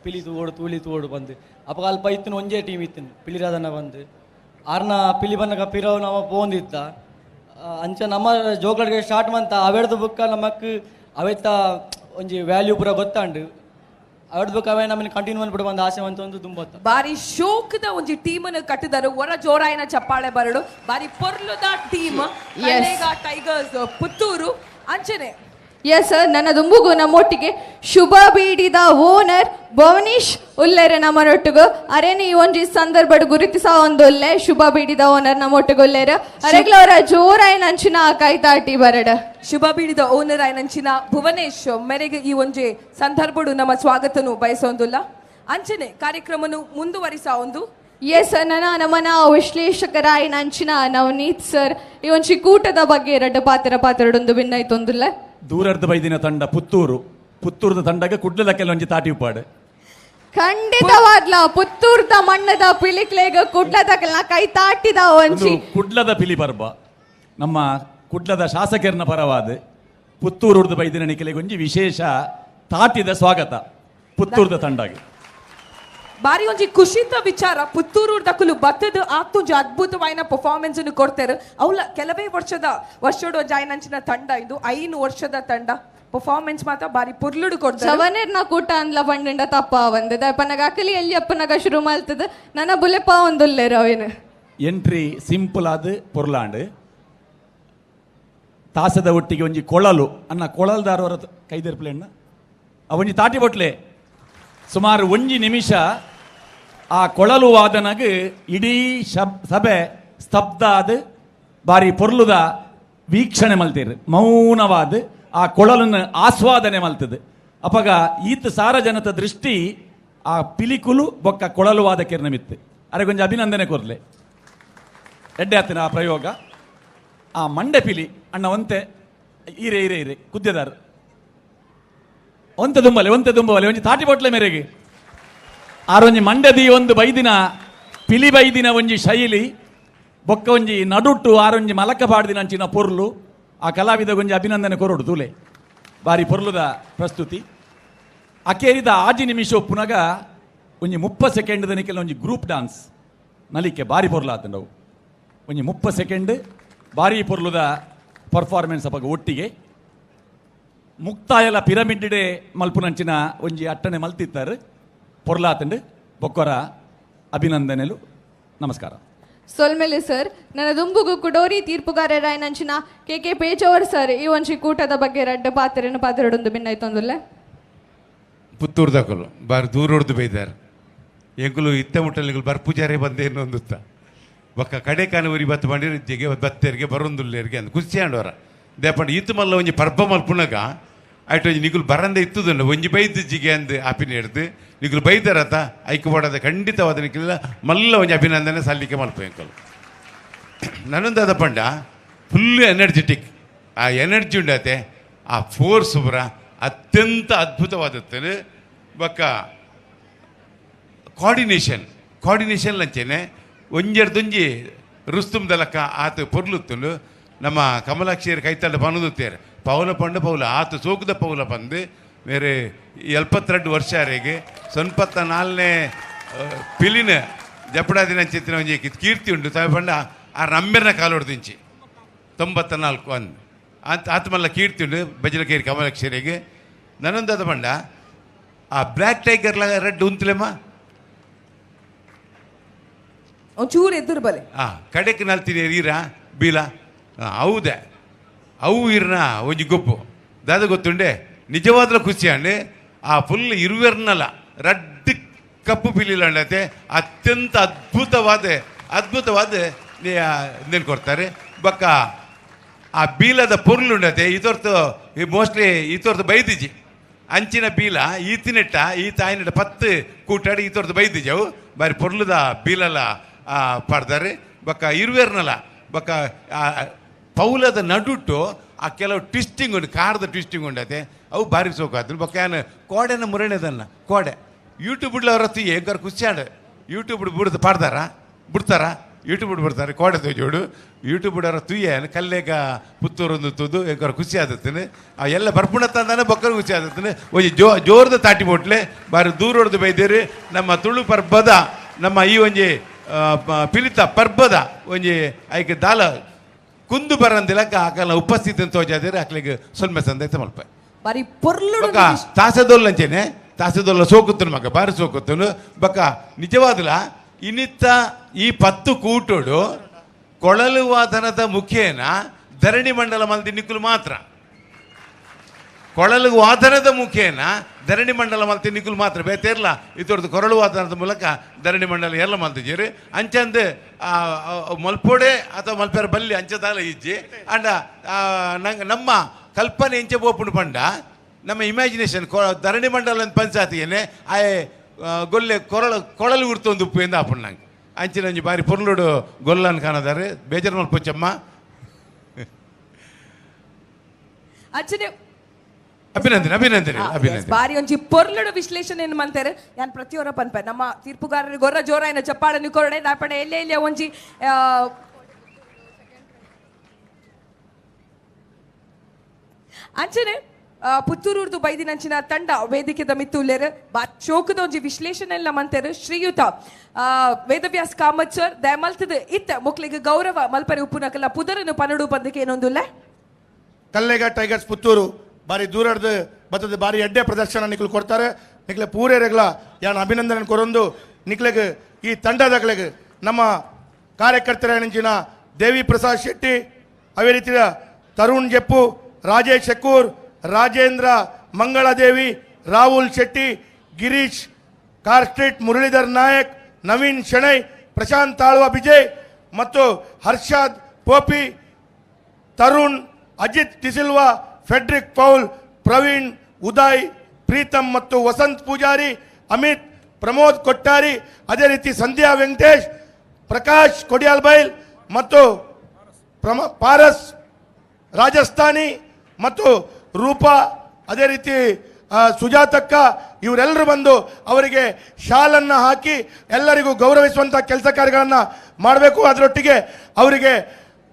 Speaker 10: ಪಿಲಿ ತೂವೋಡು ತೂಲಿ ತೂವೋಡು ಬಂದು ಅಪ್ಪ ಅಲ್ಪ ಇತ್ತಿನ ಒಂಜೇ ಟೀಮ್ ಇತ್ತಿನ ಪಿಲಿರಾದನ ಬಂದು ಆರ್ನ ಪಿಲಿ ಬಂದಾಗ ಪಿರವು ನಮ್ಮ ಪೋಂದಿತ್ತ ಅಂಚೆ ನಮ್ಮ ಜೋಕರ್ಗೆ ಸ್ಟಾರ್ಟ್ ಮಂತ ಅವೆಡ್ದು ಬುಕ್ಕ ನಮಕ್ ಅವೆತ್ತ ಒಂಜಿ ವ್ಯಾಲ್ಯೂ ಪೂರ ಗೊತ್ತಾಂಡು ಅವೆಡ್ದು ಬುಕ್ಕ ಅವೇ ನಮ್ಮನ್ನ ಕಂಟಿನ್ಯೂ ಮಾಡ್ಬಿಡು ಬಂದು ಆಸೆ ಅಂತ ಒಂದು ತುಂಬತ್ತ.
Speaker 13: ಬಾರಿ ಶೋಕದ ಒಂಜಿ ಟೀಮನ್ನು ಕಟ್ಟಿದರು ಹೊರ ಜೋರಾಯಿನ ಚಪ್ಪಾಳೆ ಬರಡು. ಬಾರಿ ಪೊರ್ಲುದ ಟೀಮ್ ಟೈಗರ್ಸ್ ಪುತ್ತೂರು ಅಂಚನೆ.
Speaker 9: ಎಸ್, ನನ್ನ ದುಂಬುಗು ನಮ್ಮೊಟ್ಟಿಗೆ ಶುಭ ಬೀಡಿದ ಓನರ್ ಭವನೀಶ್ ಉಲ್ಲೆರೆ ನಮ್ಮನೊಟ್ಟಿಗೂ. ಅರೇನಿ ಈ ಒಂಜಿ ಸಂದರ್ಭಡ್ ಗುರುತಿಸ ಒಂದುಲ್ಲೆ ಶುಭ ಬೀಡಿದ ಓನರ್ ನಮ್ಮೊಟ್ಟಿಗೆ ಉಲ್ಲೆರ ಅರೆಗ್ಲವರ ಜೋರಾಯಿನ ಅಂಚಿನ ಕೈತಾಟಿ ಬರಡ.
Speaker 13: ಶುಭ ಬೀಡಿದ ಓನರ್ ಆಯ್ನಂಚಿನ ಭುವನೇಶ್ ಮೇರೆಗೆ ಈ ಒಂಜಿ ಸಂದರ್ಭಡು ನಮ್ಮ ಸ್ವಾಗತನು ಬಯಸೊಂದುಲ್ಲ. ಅಂಚನೆ ಕಾರ್ಯಕ್ರಮನು ಮುಂದುವರಿಸ ಒಂದು.
Speaker 9: ಎಸ್, ನನ್ನ ನಮ್ಮನ ವಿಶ್ಲೇಷಕರಾಯಿನ ಅಂಚಿನ ನವನೀತ್ ಸರ್ ಈ ಒಂಜಿ ಕೂಟದ ಬಗ್ಗೆ ಎರಡು ಪಾತ್ರ ಪಾತ್ರಡೊಂದು ಭಿನ್ನಾಯ್ತೊಂದುಲ್ಲ.
Speaker 19: ದೂರರ್ಧ ಬೈದಿನ ತಂಡ ಪುತ್ತೂರು ಪುತ್ತೂರದ ತಂಡಗೆ ಕುಡ್ಲದ ಒಂಜಿ ತಾಟಿ ಉಪ್ಪಾಡು.
Speaker 9: ಖಂಡಿತವಾದ್ಲ ಪುತ್ತೂರ್ದ ಮಣ್ಣದ ಪಿಲಿಕ್ಲೇಗ ಕುಡ್ಲದ ಕೈ ತಾಟಿದ ಒಂಜಿ
Speaker 19: ಕುಡ್ಲದ ಪಿಲಿ ಪರ್ಬ ನಮ್ಮ ಕುಡ್ಲದ ಶಾಸಕರನ್ನ ಪರವಾದ ಪುತ್ತೂರುರ್ದ ಬೈದಿನ ನಿಖಿಲೆಗೆ ಒಂಜಿ ವಿಶೇಷ ತಾಟಿದ ಸ್ವಾಗತ ಪುತ್ತೂರ್ದ ತಂಡಗೆ.
Speaker 13: ಬಾರಿ ಒಂಜಿ ಖುಷಿತ ವಿಚಾರ ಪುತ್ತೂರು ದಕುಲು ಬತ್ತದ ಆತೊಂಜಿ ಅದ್ಭುತವಾಯಿನ ಪರ್ಫಾರ್ಮೆನ್ಸ್ ಅನ್ನು ಕೊಡ್ತಾರೆ. ಅವಲ ಕೆಲವೇ ವರ್ಷಡು ಜಾಯ್ನಂಚಿನ ತಂಡ ಇದು 5 ವರ್ಷದ ತಂಡ ಪರ್ಫಾರ್ಮೆನ್ಸ್ ಮಾತ್ರ ಬಾರಿ ಪುರ್ಲುಡು ಕೊಡ್ತಾರೆ.
Speaker 9: ಜವನೇರ್ನ ಕೂಟ ಅಂದ್ಲ ಬಂಡ ತಪ್ಪ ಬಂದದ ಪನಗ ಅಕಲಿ ಎಲ್ಲಿ ಅಪ್ಪನಗ ಶುರು ಮಾಡ್ತದ ನನ್ನ ಬುಲೆಪ ಒಂದುಲ್ಲೇರ ಅವೇನು.
Speaker 19: ಎಂಟ್ರಿ ಸಿಂಪಲ್ ಆದ ಪೊರ್ಲಾಂಡ್ ತಾಸದ ಒಟ್ಟಿಗೆ ಒಂಜಿ ಕೊಳಲು ಅನ್ನ ಕೊಳಲ್ದಾರವರ ಕೈದೆರ್ಪ್ಲೆಣ್ಣ ಅವೊಂಜಿ ತಾಟಿ ಬೊಟ್ಲೆ ಸುಮಾರು ಒಂಜಿ ನಿಮಿಷ ಆ ಕೊಳಲು ವಾದನಗ ಇಡೀ ಸಭೆ ಸ್ತಬ್ಧ ಆದ ಬಾರಿ ಪೊರ್ಲುದ ವೀಕ್ಷಣೆ ಮಲ್ತೀರು ಮೌನವಾದ ಆ ಕೊಳಲನ್ನು ಆಸ್ವಾದನೆ ಮಲ್ತದೆ. ಅಪಗ ಈತ ಸಾರ ಜನತ ದೃಷ್ಟಿ ಆ ಪಿಲಿಕುಲು ಬೊಕ್ಕ ಕೊಳಲು ವಾದಕಿರ್ನ ಮಿತ್ತು ಅರೆ ಕೊಂಚ ಅಭಿನಂದನೆ ಕೊರ್ಲೆ ಎಡ್ಡೆ ಆತನ ಆ ಪ್ರಯೋಗ. ಆ ಮಂಡೆ ಪಿಲಿ ಅಣ್ಣ ಒಂತೆ ಈರೆ ಈರೆ ಈರೆ ಕುದ್ದೆದಾರ ಒಂತೆ ದುಂಬಲೆ ಒಂತೆ ದುಂಬಲೆ ಒಂಜಿ ತಾಟಿ ಬೊಟ್ಲೆ ಮೇರೆಗೆ ಆರೊಂಜಿ ಮಂಡದಿ ಒಂದು ಬೈದಿನ ಪಿಲಿ ಬೈದಿನ ಒಂಜಿ ಶೈಲಿ ಬೊಕ್ಕ ಒಂಜಿ ನಡುಟ್ಟು ಆರೊಂಜಿ ಮಲಕ ಪಾಡ್ದಿನ ಅಂಚಿನ ಪೊರ್ಲು ಆ ಕಲಾವಿದ ಒಂಜಿ ಅಭಿನಂದನೆ ಕೊರಡು ತೂಲೆ ಬಾರಿ ಪೊರ್ಲುದ ಪ್ರಸ್ತುತಿ. ಅಕೇರಿದ ಆಜಿ ನಿಮಿಷ ಒಪ್ಪುನಗ ಒಂಜಿ 30 ಸೆಕೆಂಡ್ ದನಿಕೆಲ್ಲ ಒಂಜಿ ಗ್ರೂಪ್ ಡಾನ್ಸ್ ನಲಿಕೆ ಬಾರಿ ಪೊರ್ಲಾತಂಡವು ಒಂಜಿ 30 ಸೆಕೆಂಡ್ ಬಾರಿ ಪೊರ್ಲುದ ಪರ್ಫಾರ್ಮೆನ್ಸ್ ಅಪಗ ಒಟ್ಟಿಗೆ ಮುಕ್ತಾಯಲ ಪಿರಮಿಡ್ ಡೇ ಮಲ್ಪುನಂಚಿನ ಒಂಜಿ ಅಟ್ಟಣೆ ಮಲ್ತಿತ್ತಾರೆ ಪೊರ್ಲಾತಂಡು ಬೊಕ್ಕೊರ ಅಭಿನಂದನೆಲು ನಮಸ್ಕಾರ.
Speaker 9: ಸೊಲ್ಮೆಲೆ ಸರ್, ನನ್ನ ದುಂಬುಗು ಕುಡೋರಿ ತೀರ್ಪುಗಾರರಾಯನಂಚಿನ ಕೆ ಕೆ ಪೇಜವರ್ ಸರ್ ಈ ಒಂಜಿ ಕೂಟದ ಬಗ್ಗೆ ರಡ್ಡ ಪಾತ್ರೆಯನ್ನು ಪಾತ್ರಡೊಂದು ಭಿನ್ನಾಯ್ತೊಂದುಲ್ಲೆ.
Speaker 14: ಪುತ್ತೂರು ದಾಕಲು ಬಾರಿ ದೂರ ಹೊಡೆದು ಬೈದಾರೆ ಎಂಕುಲು ಇತ್ತ ಮುಟ್ಟಲಿಗಳು ಬರ್ಪೂಜಾರೆ ಬಂದೆ ಇನ್ನೊಂದುತ್ತ ಬೊಕ್ಕ ಕಡೆ ಕಾನೂರಿ ಬತ್ತು ಬಂಡಿರ ಜಗೆ ಬತ್ತೆರಿಗೆ ಬರೊಂದುಲ್ಲೇರಿಗೆ ಅಂದ್ ಖುಷಿ ಆಂಡವರ ದೇಪಂಡ ಇತ್ತು ಮಲ್ಲ ಒಂಜಿ ಪರ್ಬ ಮಲ್ಪುನಗ ಆಯ್ತು ಒಂಜಿ ನಿಗುಲು ಬರಂದೆ ಇತ್ತುದುಂಡು ಒಂಜಿ ಬೈದು ಜಿಗೆ ಅಂದ್ ಆಪಿನ ಹಿಡ್ದು ನಿಗುಲು ಬೈದರತ ಐಕು ಬೋಡದ ಖಂಡಿತವಾದ ನಿಕ್ಲೆಲ್ಲ ಮಲ್ಲ ಒಂಜಿ ಅಭಿನಂದನೆ ಸಲ್ಲಿಕೆ ಮಲ್ಪ ಎಂಕಲು. ನನ್ನೊಂದಾದ ಪಂಡ ಫುಲ್ ಎನರ್ಜೆಟಿಕ್ ಆ ಎನರ್ಜಿ ಉಂಡಾತೆ ಆ ಫೋರ್ಸ್ ಬರ ಅತ್ಯಂತ ಅದ್ಭುತವಾದತ್ತೇನೆ. ಬೊಕ್ಕ ಕೋಆರ್ಡಿನೇಷನ್ ಕೋಆರ್ಡಿನೇಷನ್ ಲಂಚೇನೆ ಒಂಜೆರ್ದೊಂಜಿ ರುಸ್ತುಮ್ದಲಕ್ಕ ಆತ ಪೊರ್ಲುತ್ತುಂಡು ನಮ್ಮ ಕಮಲಾಕ್ಷಿಯರು ಕೈತಲ್ಲ ಪನದುತ್ತೇರು ಪೌಲ ಪಂಡ ಪೌಲ ಆತ ಸೋಕುದ ಪೌಲ ಪಂದು ಬೇರೆ 72 ವರ್ಷ ಅರೆಗೆ 94ನೇ ಪಿಲಿನ ಜಪಡಾದಿನ ಚಿತ್ತಿನ ಒಂಜಿ ಕೀರ್ತಿ ಉಂಡು ತಾವು ಪಂಡ ಆ ರಮ್ಮೆರ್ನ ಕಾಲೊಡ್ದಿಂಚಿ 94 ಅಂದ್ ಆತ ಆತ್ಮಲ್ಲ ಕೀರ್ತಿ ಉಂಡು ಬಜಲಕೇರಿ ಕಮಲಾಕ್ಷರಿಗೆ. ನನ್ನೊಂದಾದ ಪಂಡ ಆ ಬ್ಲ್ಯಾಕ್ ಟೈಗರ್ ರೆಡ್ ಉಂತುಲೆಮ್ಮ
Speaker 13: ಒಂಚೂರು ಎದುರು ಬಲೆ
Speaker 14: ಆ ಕಡೆಕ್ ನಲ್ತೀನಿ ಈರ ಬೀಲ ಹೌದೆ ಅವು ಇರ್ನ ಒಂಜಿ ಗೊಪ್ಪು ದಾದ ಗೊತ್ತುಂಡೆ ನಿಜವಾದ ಖುಷಿ ಅಂಡೆ ಆ ಫುಲ್ ಇರುವೆರ್ನಲ್ಲ ರಡ್ಡ್ ಕಪ್ಪು ಪಿಲಿಲಂಡತೆ ಅತ್ಯಂತ ಅದ್ಭುತವಾದ ಅದ್ಭುತವಾದ ನೇನು ಕೊಡ್ತಾರೆ ಬಕ್ಕ ಆ ಬೀಲದ ಪೊರ್ಲುಂಡತೆ ಇದೊರ್ತು ಮೋಸ್ಟ್ಲಿ ಇದೊರ್ತು ಬೈದಿಜಿ ಅಂಚಿನ ಬೀಲ ಈತಿನೆಟ್ಟ ಈ ತಾಯಿನೆಟ್ಟ ಪತ್ತು ಕೂಟಾಡಿ ಈತೊರ್ತು ಬೈದಿಜಿ ಅವು ಬಾರಿ ಪೊರ್ಲುದ ಬೀಲಲ ಪಾಡ್ತಾರೆ ಬಕ್ಕ ಇರುವೆರ್ನಲ್ಲ ಬಕ್ಕ ಪೌಲದ ನಡುಟು ಆ ಕೆಲವು ಟ್ವಿಸ್ಟಿಂಗ್ ಉಂಟು ಕಾರದ ಟ್ವಿಸ್ಟಿಂಗ್ ಉಂಡತೆ ಅವು ಭಾರಿ ಸೋಕಾತು ಬಕ್ಕ ಏನು ಕೋಡೆನ ಮುರಣೆದನ್ನ ಕೋಡೆ ಯೂಟ್ಯೂಬ್ ಅವರತ್ತು ಏಗಾರು ಖುಷಿ ಆಡು ಯೂಟ್ಯೂಬ್ ಬಿಡ್ದು ಪಾಡ್ದಾರ ಬಿಡ್ತಾರ ಯೂಟ್ಯೂಬ್ ಬಿಡ್ತಾರೆ ಕೋಡೆ ತೋಜೋಡು ಯೂಟ್ಯೂಬ್ ಅವರ ತುಯ್ಯ ಕಲ್ಲೇಗ ಪುತ್ತೂರೊಂದು ತುದು ಎಂಕರ ಖುಷಿ ಆದತ್ತನೆ ಆ ಎಲ್ಲ ಬರ್ಪುಣ ತಂದಾನೆ ಬಕ್ಕರು ಖುಷಿ ಆದತ್ತನೆ ಒಂಜಿ ಜೋರದ ತಾಟಿ ಬೋಟ್ಲೆ ಬಾರಿ ದೂರೊಡ್ದು ಬೈದೇರಿ ನಮ್ಮ ತುಳು ಪರ್ಬದ ನಮ್ಮ ಈ ಒಂಜಿ ಪಿಲಿತ ಪರ್ಬದ ಒಂಜಿ ಐಕೆ ದಾಲ ಕುಂದು ಬರಂದಿಲಕ್ಕ ಆಕಲ ಉಪಸ್ಥಿತಿ ತೋಜಾದಿರಿ ಆಕಲಿಗೆ ಸೊಲ್ಮೆ ಸಂದೈತೆ ಮಲ್ಪ
Speaker 13: ಬಾರಿ ಪೊರ್ಲುಡು
Speaker 14: ಬಕ್ಕ ತಾಸೆದೊಲ್ಲಂಚೇನೆ ತಾಸೆದೊಲ್ಲ ಸೋಕುತ್ತನು ಮಗ ಬಾರಿ ಸೋಕುತ್ತನು ಬಕ್ಕ ನಿಜವಾದಲ ಇನ್ನಿತ್ತ ಈ ಪತ್ತು ಕೂಟೋಡು ಕೊಳಲು ವಾದನದ ಮುಖೇನ ಧರಣಿ ಮಂಡಲ ಮಲ್ದಿ ನಿಕ್ಕುಲು ಮಾತ್ರ ಕೊಳಲು ವಾದನದ ಮುಖೇನ ಧರಣಿ ಮಂಡಲ ಮಲ್ತಿ ನಿಕ್ಕುಲು ಮಾತ್ರ ಬೇತೇರ್ಲ ಇತೊರ್ದು ಕೊರಳು ವಾದನದ ಮೂಲಕ ಧರಣಿ ಮಂಡಲ ಎಲ್ಲ ಮಲ್ತಿದ್ದೀರಿ ಅಂಚಂದು ಮಲ್ಪೋಡೆ ಅಥವಾ ಮಲ್ಪೇರ ಬಲ್ಲಿ ಅಂಚದಾಲ ಇಜ್ಜಿ ಅಂಡ ನಂಗೆ ನಮ್ಮ ಕಲ್ಪನೆ ಇಂಚೆ ಬೋಪುಂಡು ಪಂಡ ನಮ್ಮ ಇಮ್ಯಾಜಿನೇಷನ್ ಧರಣಿ ಮಂಡಲ ಅಂತ ಪಂಚಾಯತಿಗೇನೆ ಆಯೆ ಗೊಲ್ಲೆ ಕೊರಳು ಕೊಳಲು ಉರ್ತೊಂದು ಉಪ್ಪು ಎಂದು ಆಪುಂಡು ನಂಗೆ ಅಂಚಿನ ಒಂಜಿ ಬಾರಿ ಪೊರ್ಲುಡು ಗೊಲ್ಲನ್ ಕಾಣದಾರೆ ಬೇಜಾರು ಮಲ್ಪೊಚ್ಚಮ್ಮ
Speaker 13: ಅಂಚನೆ
Speaker 14: ಅಭಿನಂದನೆ ಅಭಿನಂದನೆ ಅಭಿನಂದನೆ
Speaker 13: ಬಾರಿ ಒಂಜಿ ಪೊರ್ಲುಡು ವಿಶ್ಲೇಷಣೆ ಏನು ಮಂತಾರೆ ಯಾನ್ ಪ್ರತಿಯೊರ ಪನ್ಪೆ ನಮ್ಮ ತೀರ್ಪುಗಾರರು ಗೊರ್ರ ಜೋರಾಯಿನ ಚಪ್ಪಾಳನ್ನು ಕೊರಡೆ ದಾಪಡೆ ಎಲ್ಲೆ ಎಲ್ಲೆ ಒಂಜಿ ಅಂಚನೆ ಪುತ್ತೂರುರ್ದು ಬೈದಿನಂಚಿನ ತಂಡ ವೇದಿಕೆದ ಮಿತ್ತುಲ್ಲೇರು ಬಾ ಚೋಕದ ಒಂಜಿ ವಿಶ್ಲೇಷಣೆ ಎಲ್ಲ ಮಂತೇರು ಶ್ರೀಯುತ ವೇದವ್ಯಾಸ್ ಕಾಮತ್ ಸರ್ ದಯಮಲ್ತದ ಇತ್ತ ಮುಕ್ಲಿಗೆ ಗೌರವ ಮಲ್ಪರೆ ಉಪ್ಪುನಕಲ್ಲ ಪುದರನು ಪನಡು ಬಂದಕ್ಕೆ ಏನೊಂದುಲ್ಲ
Speaker 3: ಕಲ್ಲೇಗ ಟೈಗರ್ಸ್ ಪುತ್ತೂರು ಬಾರಿ ದೂರಡ್ದು ಬತ್ತದ ಬಾರಿ ಎಡ್ಡೆ ಪ್ರದರ್ಶನ ನಿಕ್ಲು ಕೊಡ್ತಾರೆ ನಿಕ್ಲೆ ಪೂರೇರೆಗ್ಲ ಯಾನ್ ಅಭಿನಂದನೆ ಕೊರೊಂದು ನಿಕ್ಲೆಗ್ ಈ ತಂಡದಗ್ಲೆಗ್ ನಮ್ಮ ಕಾರ್ಯಕರ್ತರ ನೆಂಚಿನ ದೇವಿ ಪ್ರಸಾದ್ ಶೆಟ್ಟಿ ಅವೇ ರೀತಿಯ ತರುಣ್ ಜೆಪ್ಪು ರಾಜೇಶ್ ಶೆಕ್ಕೂರ್ ರಾಜೇಂದ್ರ ಮಂಗಳದೇವಿ ರಾಹುಲ್ ಶೆಟ್ಟಿ ಗಿರೀಶ್ ಕಾರ್ ಸ್ಟ್ರೀಟ್ ಮುರಳೀಧರ್ ನಾಯಕ್ ನವೀನ್ ಶೆಣೈ ಪ್ರಶಾಂತ್ ತಾಳ್ವ ವಿಜಯ್ ಮತ್ತು ಹರ್ಷಾದ್ ಪೋಪಿ ತರುಣ್ ಅಜಿತ್ ಡಿಸಿಲ್ವಾ ಫೆಡ್ರಿಕ್ ಪೌಲ್ ಪ್ರವೀಣ್ ಉದಯ್ ಪ್ರೀತಮ್ ಮತ್ತು ವಸಂತ್ ಪೂಜಾರಿ ಅಮಿತ್ ಪ್ರಮೋದ್ ಕೊಟ್ಟಾರಿ ಅದೇ ರೀತಿ ಸಂಧ್ಯಾ ವೆಂಕಟೇಶ್ ಪ್ರಕಾಶ್ ಕೊಡಿಯಾಲ್ಬೈಲ್ ಮತ್ತು ಪಾರಸ್ ರಾಜಸ್ಥಾನಿ ಮತ್ತು ರೂಪಾ ಅದೇ ರೀತಿ ಸುಜಾತಕ್ಕ ಇವರೆಲ್ಲರೂ ಬಂದು ಅವರಿಗೆ ಶಾಲನ್ನು ಹಾಕಿ ಎಲ್ಲರಿಗೂ ಗೌರವಿಸುವಂಥ ಕೆಲಸ ಕಾರ್ಯಗಳನ್ನು ಮಾಡಬೇಕು. ಅದರೊಟ್ಟಿಗೆ ಅವರಿಗೆ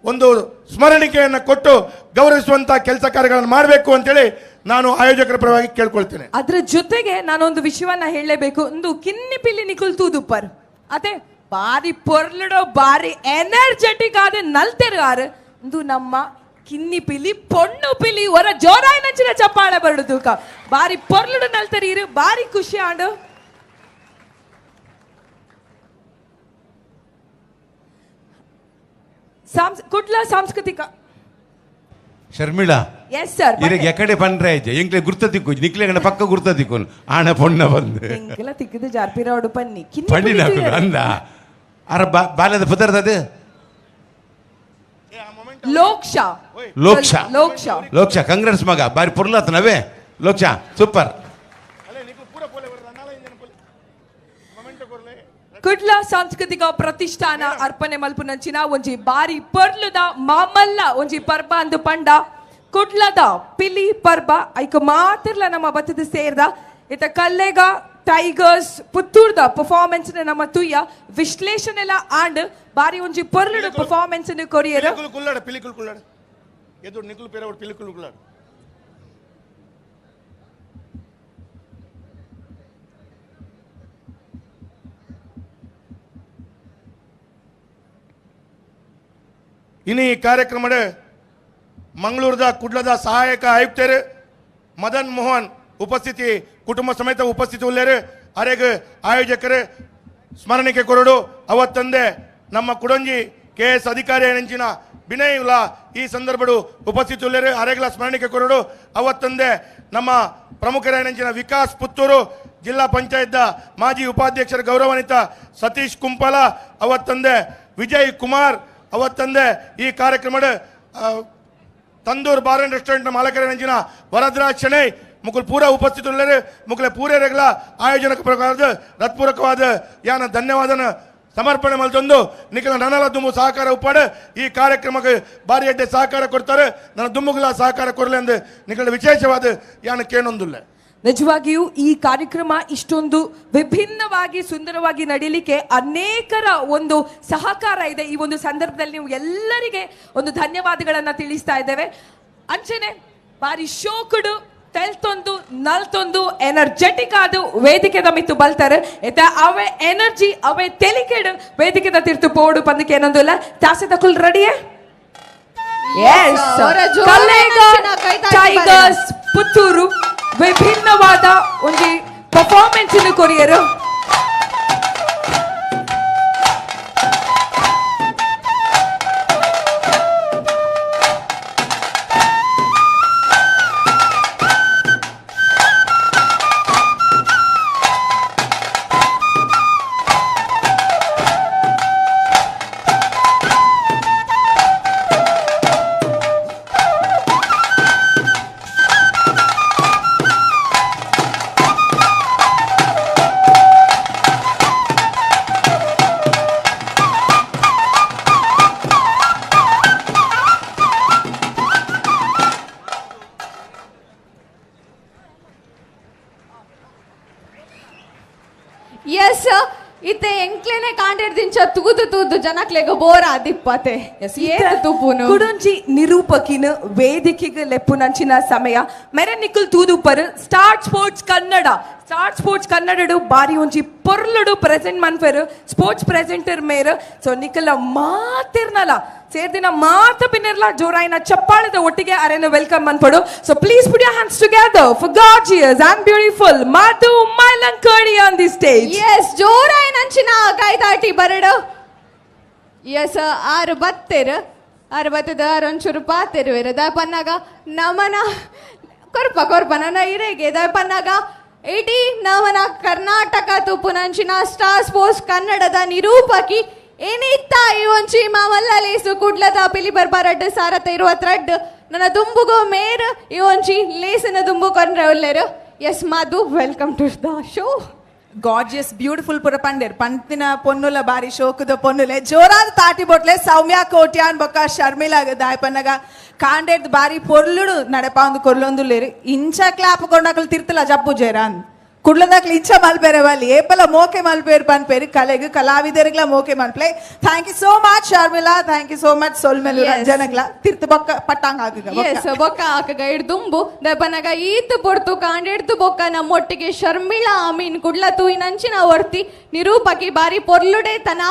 Speaker 3: ಒಂದು ಸ್ಮರಣಿಕೆಯನ್ನು ಕೊಟ್ಟು ಗೌರವಿಸುವಂಥ ಕೆಲಸ ಕಾರ್ಯಗಳನ್ನು ಮಾಡಬೇಕು ಅಂತೇಳಿ ನಾನು ಆಯೋಜಕರ ಪರವಾಗಿ ಕೇಳ್ಕೊಳ್ತೇನೆ.
Speaker 13: ಅದರ ಜೊತೆಗೆ ನಾನೊಂದು ವಿಷಯವನ್ನ ಹೇಳಲೇಬೇಕು. ಒಂದು ಕಿನ್ನಿ ಪಿಲ್ಲಿ ನಿಕುಲ್ ತೂದುಪ್ಪರ್ ಅದೇ ಬಾರಿ ಪೊರ್ಲುಡೋ ಬಾರಿ ಎನರ್ಜೆಟಿಕ್ ಆದ ನಲ್ತೆರು ಆರು ಇಂದು ನಮ್ಮ ಕಿನ್ನಿ ಪಿಲಿ ಪೊಣ್ಣು ಪಿಲಿ ಹೊರ ಜೋರಾಯಿ ನಂಚಿನ ಚಪ್ಪಾಳೆ ಬರಡು ತೂಕ ಬಾರಿ ಪೊರ್ಲುಡು ನಲ್ತೆರೀರು ಬಾರಿ ಖುಷಿ ಆಂಡು. ಕುಡ್ಲ ಸಾಂಸ್ಕೃತಿಕ
Speaker 14: ಶರ್ಮಿಳಾ
Speaker 13: ಎಸ್ ಸರ್
Speaker 14: ಇರಗೆ ಎಕಡೆ ಪಂಡ್ರೆ ಆಯ್ತು ಎಂಕ್ಲೆ ಗುರ್ತ ತಿಕ್ಕು ನಿಕ್ಲೆ ಪಕ್ಕ ಗುರ್ತ ತಿಕ್ಕು ಆಣ ಪೊಣ್ಣ ಬಂದು
Speaker 13: ಎಂಕೆಲ್ಲ ತಿಕ್ಕಿದ್ದು ಜಾರ್ಪಿರೋಡು ಪನ್ನಿ
Speaker 14: ಪಣ್ಣಿನ ಅಂದ ಅರ ಬಾಲ್ಯದ ಪದರ್ದದೆ
Speaker 13: ಲೋಕ್ಷಾ
Speaker 14: ಲೋಕ್ಷಾ
Speaker 13: ಲೋಕ್ಷಾ
Speaker 14: ಲೋಕ್ಷಾ ಕಂಗ್ರೆಸ್ ಮಗ ಬಾರಿ ಪೊರ್ಲಾತ ನವೇ ಲೋಕ್ಷಾ ಸೂಪರ್.
Speaker 13: ಕುಡ್ಲ ಸಾಂಸ್ಕೃತಿಕ ಪ್ರತಿಷ್ಠಾನ ಅರ್ಪಣೆ ಮಲ್ಪುನಂಚಿನ ಒಂಜಿ ಬಾರಿ ಪೊರ್ಲುದ ಮಾಮಲ್ಲ ಒಂಜಿ ಪರ್ಬ ಅಂದು ಪಂಡ ಕುಡ್ಲದ ಪಿಲಿ ಪರ್ಬ ಐಕ ಮಾತಿರ್ಲ ನಮ್ಮ ಬತ್ತದ ಸೇರ್ದ ಇತ ಕಲ್ಲೆಗ ಟೈಗರ್ಸ್ ಪುತ್ತೂರ್ದ ಪರ್ಫಾರ್ಮೆನ್ಸ್ ನಮ್ಮ ತುಯ್ಯ ವಿಶ್ಲೇಷಣೆಲ ಆಂಡ್ ಬಾರಿ ಒಂಜಿ ಪೊರ್ಲುಡು ಪರ್ಫಾರ್ಮೆನ್ಸ್ ಕೊರಿಯರ್
Speaker 3: ಕುಲ್ಲಾಡ ಪಿಲಿಕುಲ್ ಕುಲ್ಲಾಡ ಎದುರು ನಿಕುಲ್ ಪೇರವಡ್ ಪಿಲಿಕುಲ್ ಕುಲ್ಲಾಡ. ಇನ್ನು ಈ ಕಾರ್ಯಕ್ರಮದ ಮಂಗಳೂರದ ಕುಡ್ಲದ ಸಹಾಯಕ ಆಯುಕ್ತರು ಮದನ್ ಮೋಹನ್ ಉಪಸ್ಥಿತಿ ಕುಟುಂಬ ಸಮೇತ ಉಪಸ್ಥಿತಿ ಉಳ್ಳೇರು ಅರೆಗ್ ಆಯೋಜಕರು ಸ್ಮರಣಿಕೆ ಕೊರಡು ಅವತ್ತಂದೆ ನಮ್ಮ ಕುಡಂಜಿ ಕೆ ಎಸ್ ಅಧಿಕಾರಿ ನೆಂಚಿನ ವಿನಯ್ ಉಲಾ ಈ ಸಂದರ್ಭಡು ಉಪಸ್ಥಿತಿ ಉಳ್ಳೇರು ಅರೆಗ್ಲ ಸ್ಮರಣಿಕೆ ಕೊರಡು ಅವತ್ತಂದೆ ನಮ್ಮ ಪ್ರಮುಖರ ನೆಂಚಿನ ವಿಕಾಸ್ ಪುತ್ತೂರು ಜಿಲ್ಲಾ ಪಂಚಾಯತ್ ಮಾಜಿ ಉಪಾಧ್ಯಕ್ಷರ ಗೌರವಾನ್ವಿತ ಸತೀಶ್ ಕುಂಪಾಲ ಅವತ್ತಂದೆ ವಿಜಯ್ ಕುಮಾರ್ ಅವತ್ತಂದೆ ಈ ಕಾರ್ಯಕ್ರಮದ ತಂದೂರ್ ಬಾರ್ ಅಂಡ್ ರೆಸ್ಟೋರೆಂಟ್ ಮಾಲಕರ ನೆಂಚಿನ ವರದರಾಜ್ ಶೆಣೈ ಮುಕುಲ್ ಪೂರ ಉಪಸ್ಥಿತರುಳ್ಳರು ಮುಕುಲ ಪೂರೇರೆಗಳ ಆಯೋಜನಕ್ಕೆ ಪ್ರಕಾರದ ಹೃತ್ಪೂರ್ವಕವಾದ ಯಾನ ಧನ್ಯವಾದನ ಸಮರ್ಪಣೆ ಮಲ್ತೊಂದು ನಿಖಲ ನನಲ ದುಮ್ಮು ಸಹಕಾರ ಉಪ್ಪಾಡು ಈ ಕಾರ್ಯಕ್ರಮಕ್ಕೆ ಭಾರಿ ಅಡ್ಡೆ ಸಹಕಾರ ಕೊಡ್ತಾರೆ ನನ್ನ ದುಮ್ಮುಗಳ ಸಹಕಾರ ಕೊರಲೆ ಎಂದು ನಿಖಲ ವಿಶೇಷವಾದ ಯಾನ ಕೇನೊಂದುಲ್ಲ.
Speaker 13: ನಿಜವಾಗಿಯೂ ಈ ಕಾರ್ಯಕ್ರಮ ಇಷ್ಟೊಂದು ವಿಭಿನ್ನವಾಗಿ ಸುಂದರವಾಗಿ ನಡೀಲಿಕ್ಕೆ ಅನೇಕರ ಒಂದು ಸಹಕಾರ ಇದೆ. ಈ ಒಂದು ಸಂದರ್ಭದಲ್ಲಿ ನೀವು ಎಲ್ಲರಿಗೆ ಒಂದು ಧನ್ಯವಾದಗಳನ್ನ ತಿಳಿಸ್ತಾ ಇದ್ದೇವೆ. ಅಂಚನೆ ಬಾರಿ ಶೋಕುಡು ತೆಲ್ತೊಂದು ನಲ್ತೊಂದು ಎನರ್ಜೆಟಿಕ್ ಆದ ವೇದಿಕೆದ ಮಿತ್ತು ಬಲ್ತಾರೆ ಎತ್ತ ಅವೇ ಎನರ್ಜಿ ಅವೇ ತೆಲಿಕೆಡು ವೇದಿಕೆದ ತೀರ್ತು ಪೋಡು ಪಂದಕ್ಕೆ ಏನೊಂದಿಲ್ಲ ತಾಸೆ ತಕುಲ್ ರೆಡಿಯೇ? ಟೈಗರ್ಸ್ ಪುತ್ತೂರು ವಿಭಿನ್ನವಾದ ಒಂದು ಪರ್ಫಾರ್ಮೆನ್ಸ್ ಕೊರಿಯರು.
Speaker 9: ಇತ್ತೆ ಎಂಕ್ಲೆನೆ ಕಾಂಡೆಡ್ ದಿಂಚ ತೂದು ತೂದು ಜನಕ್ಲೆಗ ಬೋರ್ ಆದಿಪ್ಪತೆ ಏತ್ ತೂಪುನು
Speaker 13: ಕುಡೊಂಜಿ ನಿರೂಪಕಿನ ವೇದಿಕೆಗೆ ಲೆಪ್ಪುನಂಚಿನ ಸಮಯ ಮೆರೆ ನಿಕುಲ್ ತೂದುಪ್ಪರು star sports Kannada star sports ಕನ್ನಡಡು ಬಾರಿ ಒಂಜಿ ಪೊರ್ಲುಡು ಪ್ರೆಸೆಂಟ್ ಮನ್ಪೆರು ಸ್ಪೋರ್ಟ್ಸ್ ಪ್ರೆಸೆಂಟರ್ ಮೇರು ಸೊ ನಿಕಲ ಮಾತಿರ್ನಲ ಸೇರ್ದಿನ ಮಾತ ಬಿನ್ನಿರ್ಲ ಜೋರಾಯಿನ ಚಪ್ಪಾಳದ ಒಟ್ಟಿಗೆ ಅರೆನ welcome ಮನ್ಪಡು. So please put your hands together for gorgeous and beautiful Madhu Mailankody on the stage.
Speaker 9: Yes, ಜೋರಾಯಿನ ಅಂಚಿನ ಕೈತಾಟಿ ಬರಡು. ಎಸ್, ಆರು ಬತ್ತೆರು ಆರು ಬತ್ತದ ಆರು ಒಂಚೂರು ಪಾತೆರುವೆರು ದಾಪನ್ನಾಗ ನಮನ ಕೊರ್ಪ ಕೊರ್ಪ ನನ್ನ ಇರೆಗೆ ದಾಪನ್ನಾಗ ಇಡೀ ನಮನ ಕರ್ನಾಟಕ ತುಪ್ಪುನಂಚಿನ ಸ್ಟಾರ್ ಸ್ಪೋರ್ಟ್ಸ್ ಕನ್ನಡದ ನಿರೂಪಕಿ ಏನಿತ್ತ ಈ ಒಂಚಿ ಮಾಮಲ್ಲ ಲೇಸು ಕುಡ್ಲದ ಪಿಲಿ ಬರ್ಬಾರಡ್ಡು ಸಾರತ ಇರುವತ್ರಡ್ಡು ನನ್ನ ದುಂಬುಗು ಮೇರ್ ಈ ಒಂಚಿ ಲೇಸಿನ ದುಂಬು ಕೊಂಡ್ರೆ ಒಲ್ಲೇರು. Yes Madhu, welcome to the show.
Speaker 15: Gorgeous beautiful ಪುರ ಪಂಡೇರ್ ಪಂತಿನ ಪೊನ್ನುಲ ಬಾರಿ ಶೋಕದ ಪೊನ್ನುಲೆ ಜೋರಾದ ತಾಟಿ ಬೊಟ್ಲೆ ಸೌಮ್ಯ ಕೋಟ್ಯಾನ್ ಬೊಕ್ಕ ಶರ್ಮಿಳಾ ದಾಯಪನ್ನಗ ಕಾಂಡೇದ್ ಬಾರಿ ಪೊರ್ಲುಡು ನಡಪಾಂದು ಕೊರ್ಲೊಂದು ಲೇರು ಇಂಚ ಕ್ಲಾಪ್ ಕೊಂಡಕಲು ತಿರ್ತಲ ಜಪ್ಪು ಜೇರಾನ್ ಕುಡ್ಲದಾಕ್ಲು ಇಂಚ ಮಲ್ಪೇರೆ వాళ్ళు ಏಪಲ ಮೋಕೆ ಮಲ್ಪೇರು ಪನ್ಪೇರು ಕಲೆಗು ಕಲಾವಿದರಿಗ್ಲ ಮೋಕೆ ಮಲ್ಪ್ಲೆ. Thank you so much Sharmila, thank you so much ಸೊಲ್ಮೆಲು ಜನಗ್ಲ ತಿರ್ತು ಬೊಕ್ಕ ಪಟ್ಟಾಂಗ ಆಗ.
Speaker 9: ಎಸ್, ಬೊಕ್ಕ ಆಕಗ ಹಿಡ್ದುಂಬು ದಪನಗ ಈತು ಪೊರ್ತು ಕಾಂಡೆಡ್ದು ಬೊಕ್ಕ ನಮ್ಮೊಟ್ಟಿಗೆ ಶರ್ಮಿಳಾ ಅಮೀನ್ ಕುಡ್ಲ ತೂಯಿನಂಚಿನ ವರ್ತಿ ನಿರೂಪಕಿ ಬಾರಿ ಪೊರ್ಲುಡೆ ತನ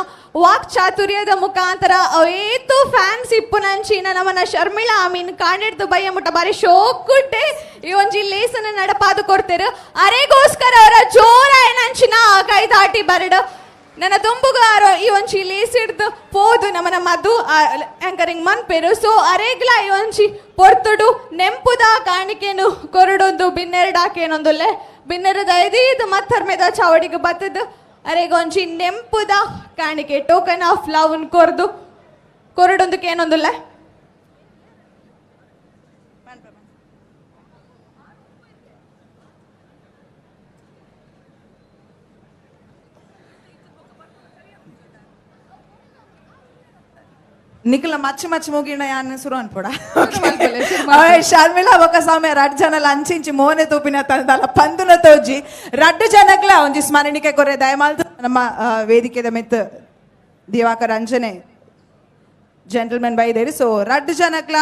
Speaker 9: ವಾಕ್ ಚಾತುರ್ಯದ ಮುಖಾಂತರ ಅವೇತು ಫ್ಯಾನ್ಸ್ ಇಪ್ಪುನಂಚಿನ ನಮ್ಮನ ಶರ್ಮಿಳಾ ಅಮೀನ್ ಕಾಂಡೆಡ್ದು ಬಯ್ಯ ಮುಟ್ಟ ಬಾರಿ ಶೋಕುಡ್ಡೆ ಈ ಒಂಜಿ ಲೇಸನ ನಡಪಾದು ಕೊಡ್ತೇರು. ಅರೆಗೋಸ್ಕರ ಅವರ ಜೋರ ಏನಂಚಿನ ಕೈ ದಾಟಿ ಬರಡು ನನ್ನ ದುಂಬುಗಾರ ಈ ಒಂಜಿ ಲೇಸ್ ಹಿಡ್ದು ಪೋದು ನಮ್ಮನ ಮಧು ಆಂಕರಿಂಗ್ ಮನ್ಪೇರು. ಸೊ ಅರೆಗ್ಲ ಈ ಒಂಜಿ ಪೊರ್ತುಡು ನೆಂಪುದ ಕಾಣಿಕೆನು ಕೊರಡೊಂದು ಬಿನ್ನೆರಡಾಕೇನೊಂದುಲ್ಲೆ ಬಿನ್ನೆರದ ಐದೀದು ಮತ್ತರ್ಮೆದ ಚಾವಡಿಗೆ ಬತ್ತದು ಅರೆಗೊಂಜಿ ನೆಂಪುದ ಕಾಣಿಕೆ ಟೋಕನ್ ಆಫ್ ಲವ್ ಕೊರ್ದು ಕೊರಡೊಂದಕ್ಕೆ ಏನೊಂದುಲ್ಲ.
Speaker 15: ನಿಖಲ ಮಚ್ಚ ಮಚ್ಚ ಮುಗಿಣ ಯಾನ್ ಸುರು ಅನ್ಪೋಡ ಶರ್ಮಿಳಾ ಬೊಕ್ಕ ಸೌಮ್ಯ ರಡ್ಡು ಜನಲ ಅಂಚಿಂಚಿ ಮೋನೆ ತೂಪಿನ ತಂದಲ ಪಂದುನ ತೋಜಿ ರಡ್ಡು ಜನಕ್ಲ ಒಂಜಿ ಸ್ಮರಣಿಕೆ ಕೊರೆ ದಯಮಾಲ್ತು ನಮ್ಮ ವೇದಿಕೆದ ಮಿತ್ ದಿವಾಕರ್ ಅಂಜನೆ ಜೆಂಟಲ್ಮೆನ್ ಬೈದೇರಿ. ಸೊ ರಡ್ಡು ಜನಕ್ಲ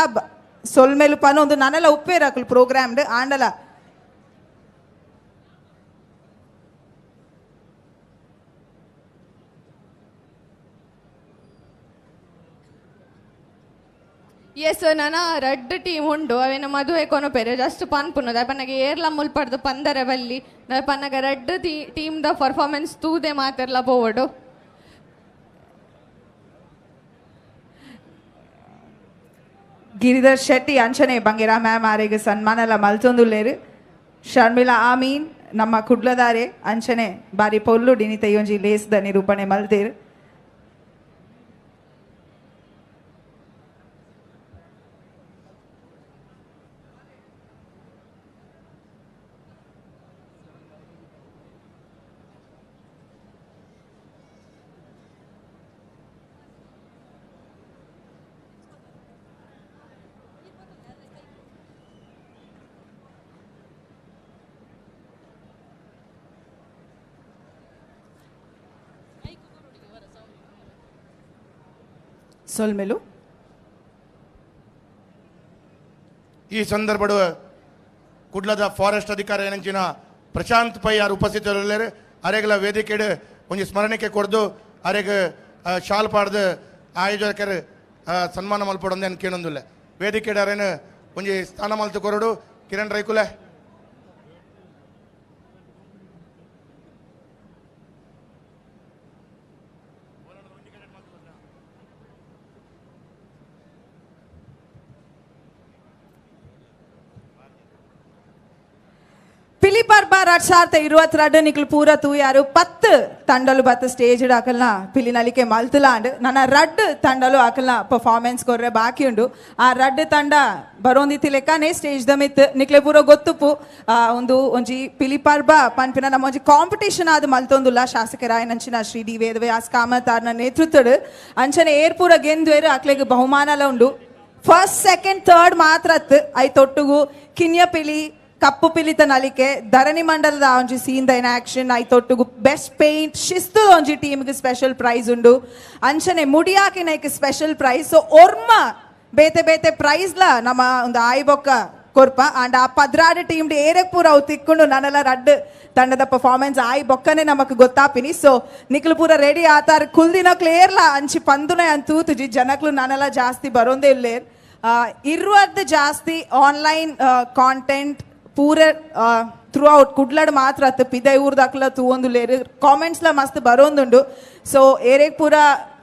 Speaker 15: ಸೊಲ್ಮೆಲು ಪನ ಒಂದು ನನಲ ಉಪ್ಪೇರಕಲ್ ಪ್ರೋಗ್ರಾಮ್ ಆಂಡಲ
Speaker 9: S ನನ ರಡ್ಡ್ ಟೀಮ್ ಉಂಡು ಅವೇನ ಮದುವೆ ಕೊನೊಪೆರೆ ಜಸ್ಟ್ ಪನ್ಪುನದ ಪನ್ನಗ ಏರ್ಲ ಮುಲ್ಪಡ್ದು ಪಂದರೆ ಬಲ್ಲಿ ಪನ್ನಗ ರಡ್ಡ್ team the performance ತೂದೆ ಮಾತೆರ್ಲ ಪೋವಡು.
Speaker 15: ಗಿರಿಧರ್ ಶೆಟ್ಟಿ ಅಂಚನೆ ಬಂಗೇರ ಮ್ಯಾಮ್ ಆರೆಗ್ ಸನ್ಮಾನಲ ಮಲ್ತೊಂದುಲ್ಲೇರು. ಶರ್ಮಿಳಾ ಆಮೀನ್ ನಮ್ಮ ಕುಡ್ಲದಾರೆ ಅಂಚನೆ ಬಾರಿ ಪೊಲ್ಲು ಡಿನಿತ ಒಂಜಿ ಲೇಸ್ದ ನಿರೂಪಣೆ ಮಲ್ತೇರು. ಸೊಲ್ಮೆಲು.
Speaker 3: ಈ ಸಂದರ್ಭಡು ಕುಡ್ಲದ ಫಾರೆಸ್ಟ್ ಅಧಿಕಾರಿ ಏನಂಚಿನ ಪ್ರಶಾಂತ್ ಪೈ ಯಾರು ಉಪಸ್ಥಿತರಿಲ್ಲೇರು. ಅರೆಗಲ ವೇದಿಕೆಡು ಒಂಜಿ ಸ್ಮರಣಿಕೆ ಕೊಡ್ದು ಅರೆಗ್ ಶಾಲ್ ಪಾಡ್ದು ಆಯೋಜಕರು ಸನ್ಮಾನ ಮಲ್ಪೊಡೊಂದು ಏನು ಕೇಳೊಂದುಲ್ಲೆ. ವೇದಿಕೆಡು ಅರೇನು ಒಂಜಿ ಸ್ಥಾನ ಮಲ್ತು ಕೊರಡು ಕಿರಣ್ ರೈಕುಲೆ.
Speaker 15: ಪಿಲಿಪರ್ಬ 2022 ನಿಕ್ಲು ಪೂರ ತೂಯಾರು 10 ತಂಡಲು ಬತ್ತ ಸ್ಟೇಜ್ ಅಕಲ್ನ ಪಿಲಿನಲಿಕೆ ಮಲ್ತುಲಾಂಡ್. ನನ್ನ ರಡ್ಡ್ ತಂಡಲು ಅಕಲ್ನ ಪರ್ಫಾರ್ಮೆನ್ಸ್ ಕೊರ್ರೆ ಬಾಕಿ ಉಂಡು. ಆ ರಡ್ಡ್ ತಂಡ ಬರೋಂದಿತ್ತಿ ಲೆಕ್ಕನೇ ಸ್ಟೇಜ್ the ಮಿತ್ ನಿಕ್ಲೆ ಪೂರ ಗೊತ್ತುಪ್ಪು ಒಂದು ಒಂಜಿ ಪಿಲಿಪರ್ಬ ಪನ್ಪಿನ ನಮ್ಮ ಒಂಜಿ ಕಾಂಪಿಟೇಷನ್ ಆದ್ ಮಲ್ತೊಂದುಲ್ಲ ಶಾಸಕರಾಯನಂಚಿನ ಶ್ರೀ ಡಿ ವೇದವ್ಯಾಸ್ ಕಾಮತ್ ಆರ್ನ ನೇತೃತ್ವಡ್ ಅಂಚನೆ ಏರ್ಪೂರ ಗೆಂದ್ವೇರು ಅಕ್ಲೆಗ್ ಬಹುಮಾನಲ ಉಂಡು. First second third ಮಾತ್ರ I ತೊಟ್ಟುಗು ಕಿನ್ಯ ಪಿಲಿ ಕಪ್ಪು ಪಿಲಿತ ನಲಿಕೆ ಧರಣಿ ಮಂಡಲದ ಒಂಜಿ scene the in action I ತೊಟ್ಟುಗು best paint ಶಿಸ್ತು ಒಂಜಿ ಟೀಮ್ಗೆ ಸ್ಪೆಷಲ್ ಪ್ರೈಸ್ ಉಂಡು. ಅಂಚನೆ ಮುಡಿಯಾಕಿನೈಕ್ special prize. So ಒರ್ಮ ಬೇತೆ ಬೇತೆ ಪ್ರೈಸ್ಲ ನಮ್ಮ ಒಂದು ಆಯ್ಬೊಕ್ಕ ಕೊರ್ಪ ಅಂಡ್ ಆ 12 ಟೀಮ್ ಏರಕ್ ಪೂರ ಅವು ತಿಕ್ಕೊಂಡು ನನ್ನೆಲ್ಲ ರಡ್ಡ್ ತಂಡದ ಪರ್ಫಾರ್ಮೆನ್ಸ್ ಆಯ್ ಬೊಕ್ಕನೆ ನಮಕ್ ಗೊತ್ತಾಪಿನಿ. ಸೊ ನಿಕ್ಲು ಪೂರ ರೆಡಿ ಆತಾರ ಕುಲ್ದಿನ ಕ್ಲಿಯರ್ಲ ಅಂಚಿ ಪಂದುನೆ ಅಂತೂತುಜಿ ಜನಕ್ಲು ನಾನೆಲ್ಲ ಜಾಸ್ತಿ ಬರೋಂದೇ ಇಲ್ಲೇರ್. ಇರುವದ್ದು ಜಾಸ್ತಿ ಆನ್ಲೈನ್ ಕಾಂಟೆಂಟ್ ಪೂರ ಥ್ರೂ ಔಟ್ ಕುಡ್ಲಡ್ ಮಾತ್ರ ಅತ್ತ ಪಿದೈ ಊರ್ದಾಕ್ಲ ತೂವೊಂದು ಲೇರು ಕಾಮೆಂಟ್ಸ್ಲ ಮಸ್ತ್ ಬರೋಂದುಂಡು. ಸೊ ಏರೇಗ್ ಪೂರ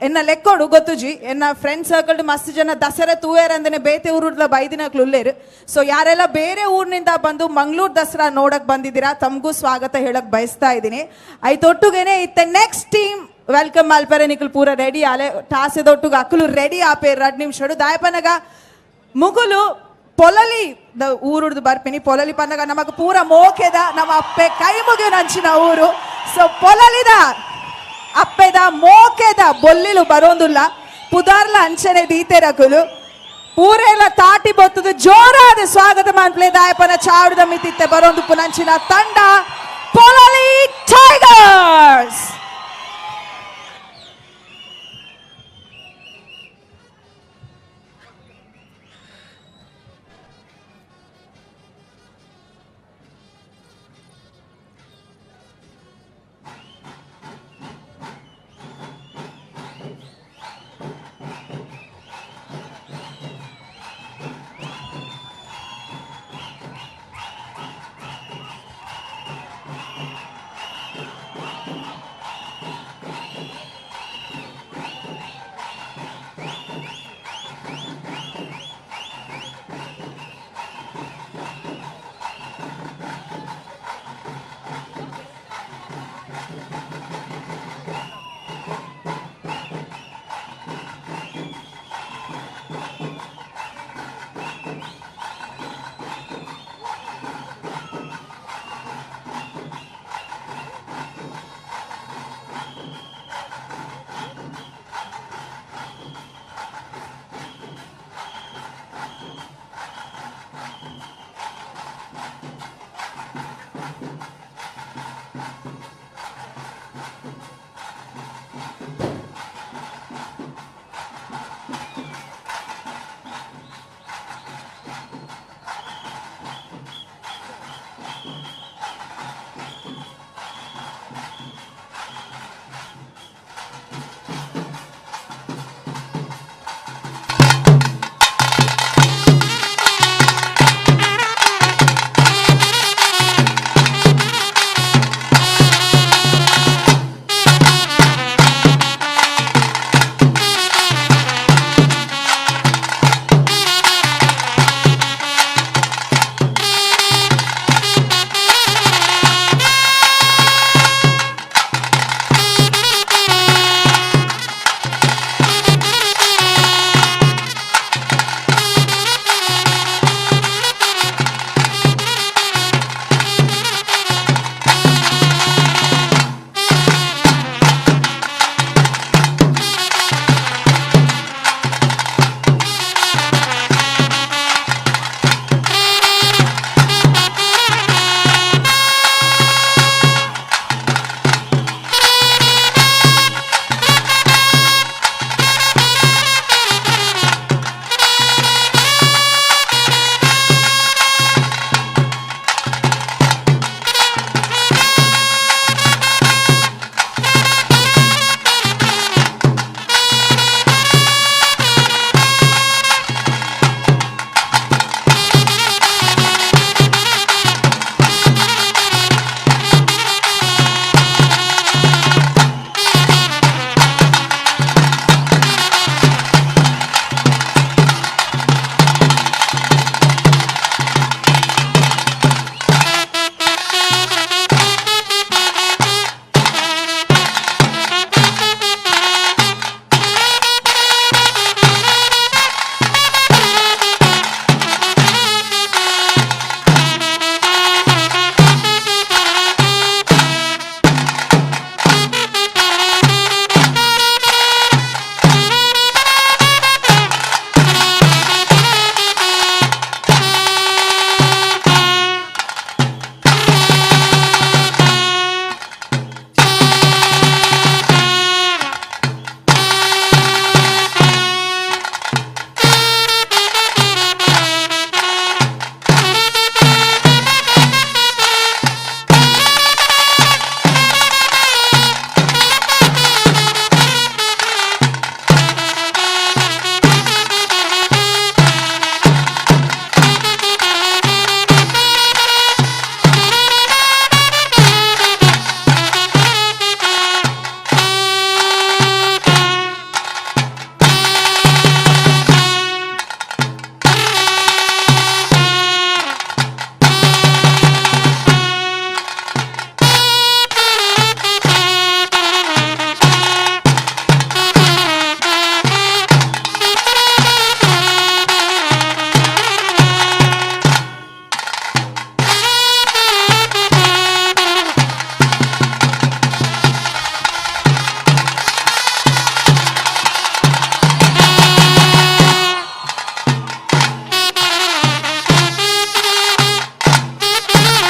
Speaker 15: ಎನ್ನ ಲೆಕ್ಕೋಡು ಗೊತ್ತುಜಿ ಎನ್ನ ಫ್ರೆಂಡ್ ಸರ್ಕಲ್ ಮಸ್ತ್ ಜನ ದಸರಾ ತೂವೇರಂದನೆ ಬೇತೆ ಊರುಡ್ಲ ಬೈದಿನಕ್ಲು ಉಲ್ಲೇರು. ಸೊ ಯಾರೆಲ್ಲ ಬೇರೆ ಊರಿನಿಂದ ಬಂದು ಮಂಗಳೂರು ದಸರಾ ನೋಡಕ್ ಬಂದಿದ್ದೀರಾ ತಮಗೂ ಸ್ವಾಗತ ಹೇಳಕ್ ಬಯಸ್ತಾ ಇದ್ದೀನಿ. ಐತೊಟ್ಟುಗೇನೆ ಇತ್ತ next team welcome ಮಲ್ಪರೆ ನಿಕ್ಲು ಪೂರ ರೆಡಿ ಆಲೆ ಟಾಸೆದೊಟ್ಟುಗ ಅಕ್ಕಲು ರೆಡಿ ಆಪೆ 2 ನಿಮಿಷಡು ದಾಯಪನಗ ಮುಗುಲು ಪೊಲಲಿ the ಊರುಡ್ದು ಬರ್ಪಿನಿ. ಪೊಲಲಿ ಪನ್ನಗ ನಮಗ್ ಪೂರ ಮೋಕೆದ ನಮ್ಮ ಅಪ್ಪೆ ಕೈ ಮುಗಿಯು ನಂಚಿನ ಊರು. ಸೊ ಪೊಲಲಿದ ಅಪ್ಪೆದ ಮೋಕೆದ ಬೊಲ್ಲಿಲು ಬರೋಂದುಲ್ಲ ಪುದಾರ್ಲ ಅಂಚನೆ ದೀತೆರಕುಲು ಪೂರೆಲ್ಲ ತಾಟಿ ಬೊತ್ತದು ಜೋರಾದ ಸ್ವಾಗತ ಮಾನ್ಪ್ಲೆ ದಾಯಪನ ಚಾವುದ ಮಿತಿತ್ತೆ ಬರೋಂದು ಪುನಂಚಿನ ತಂಡ ಪೊಲಲಿ ಟೈಗರ್ಸ್.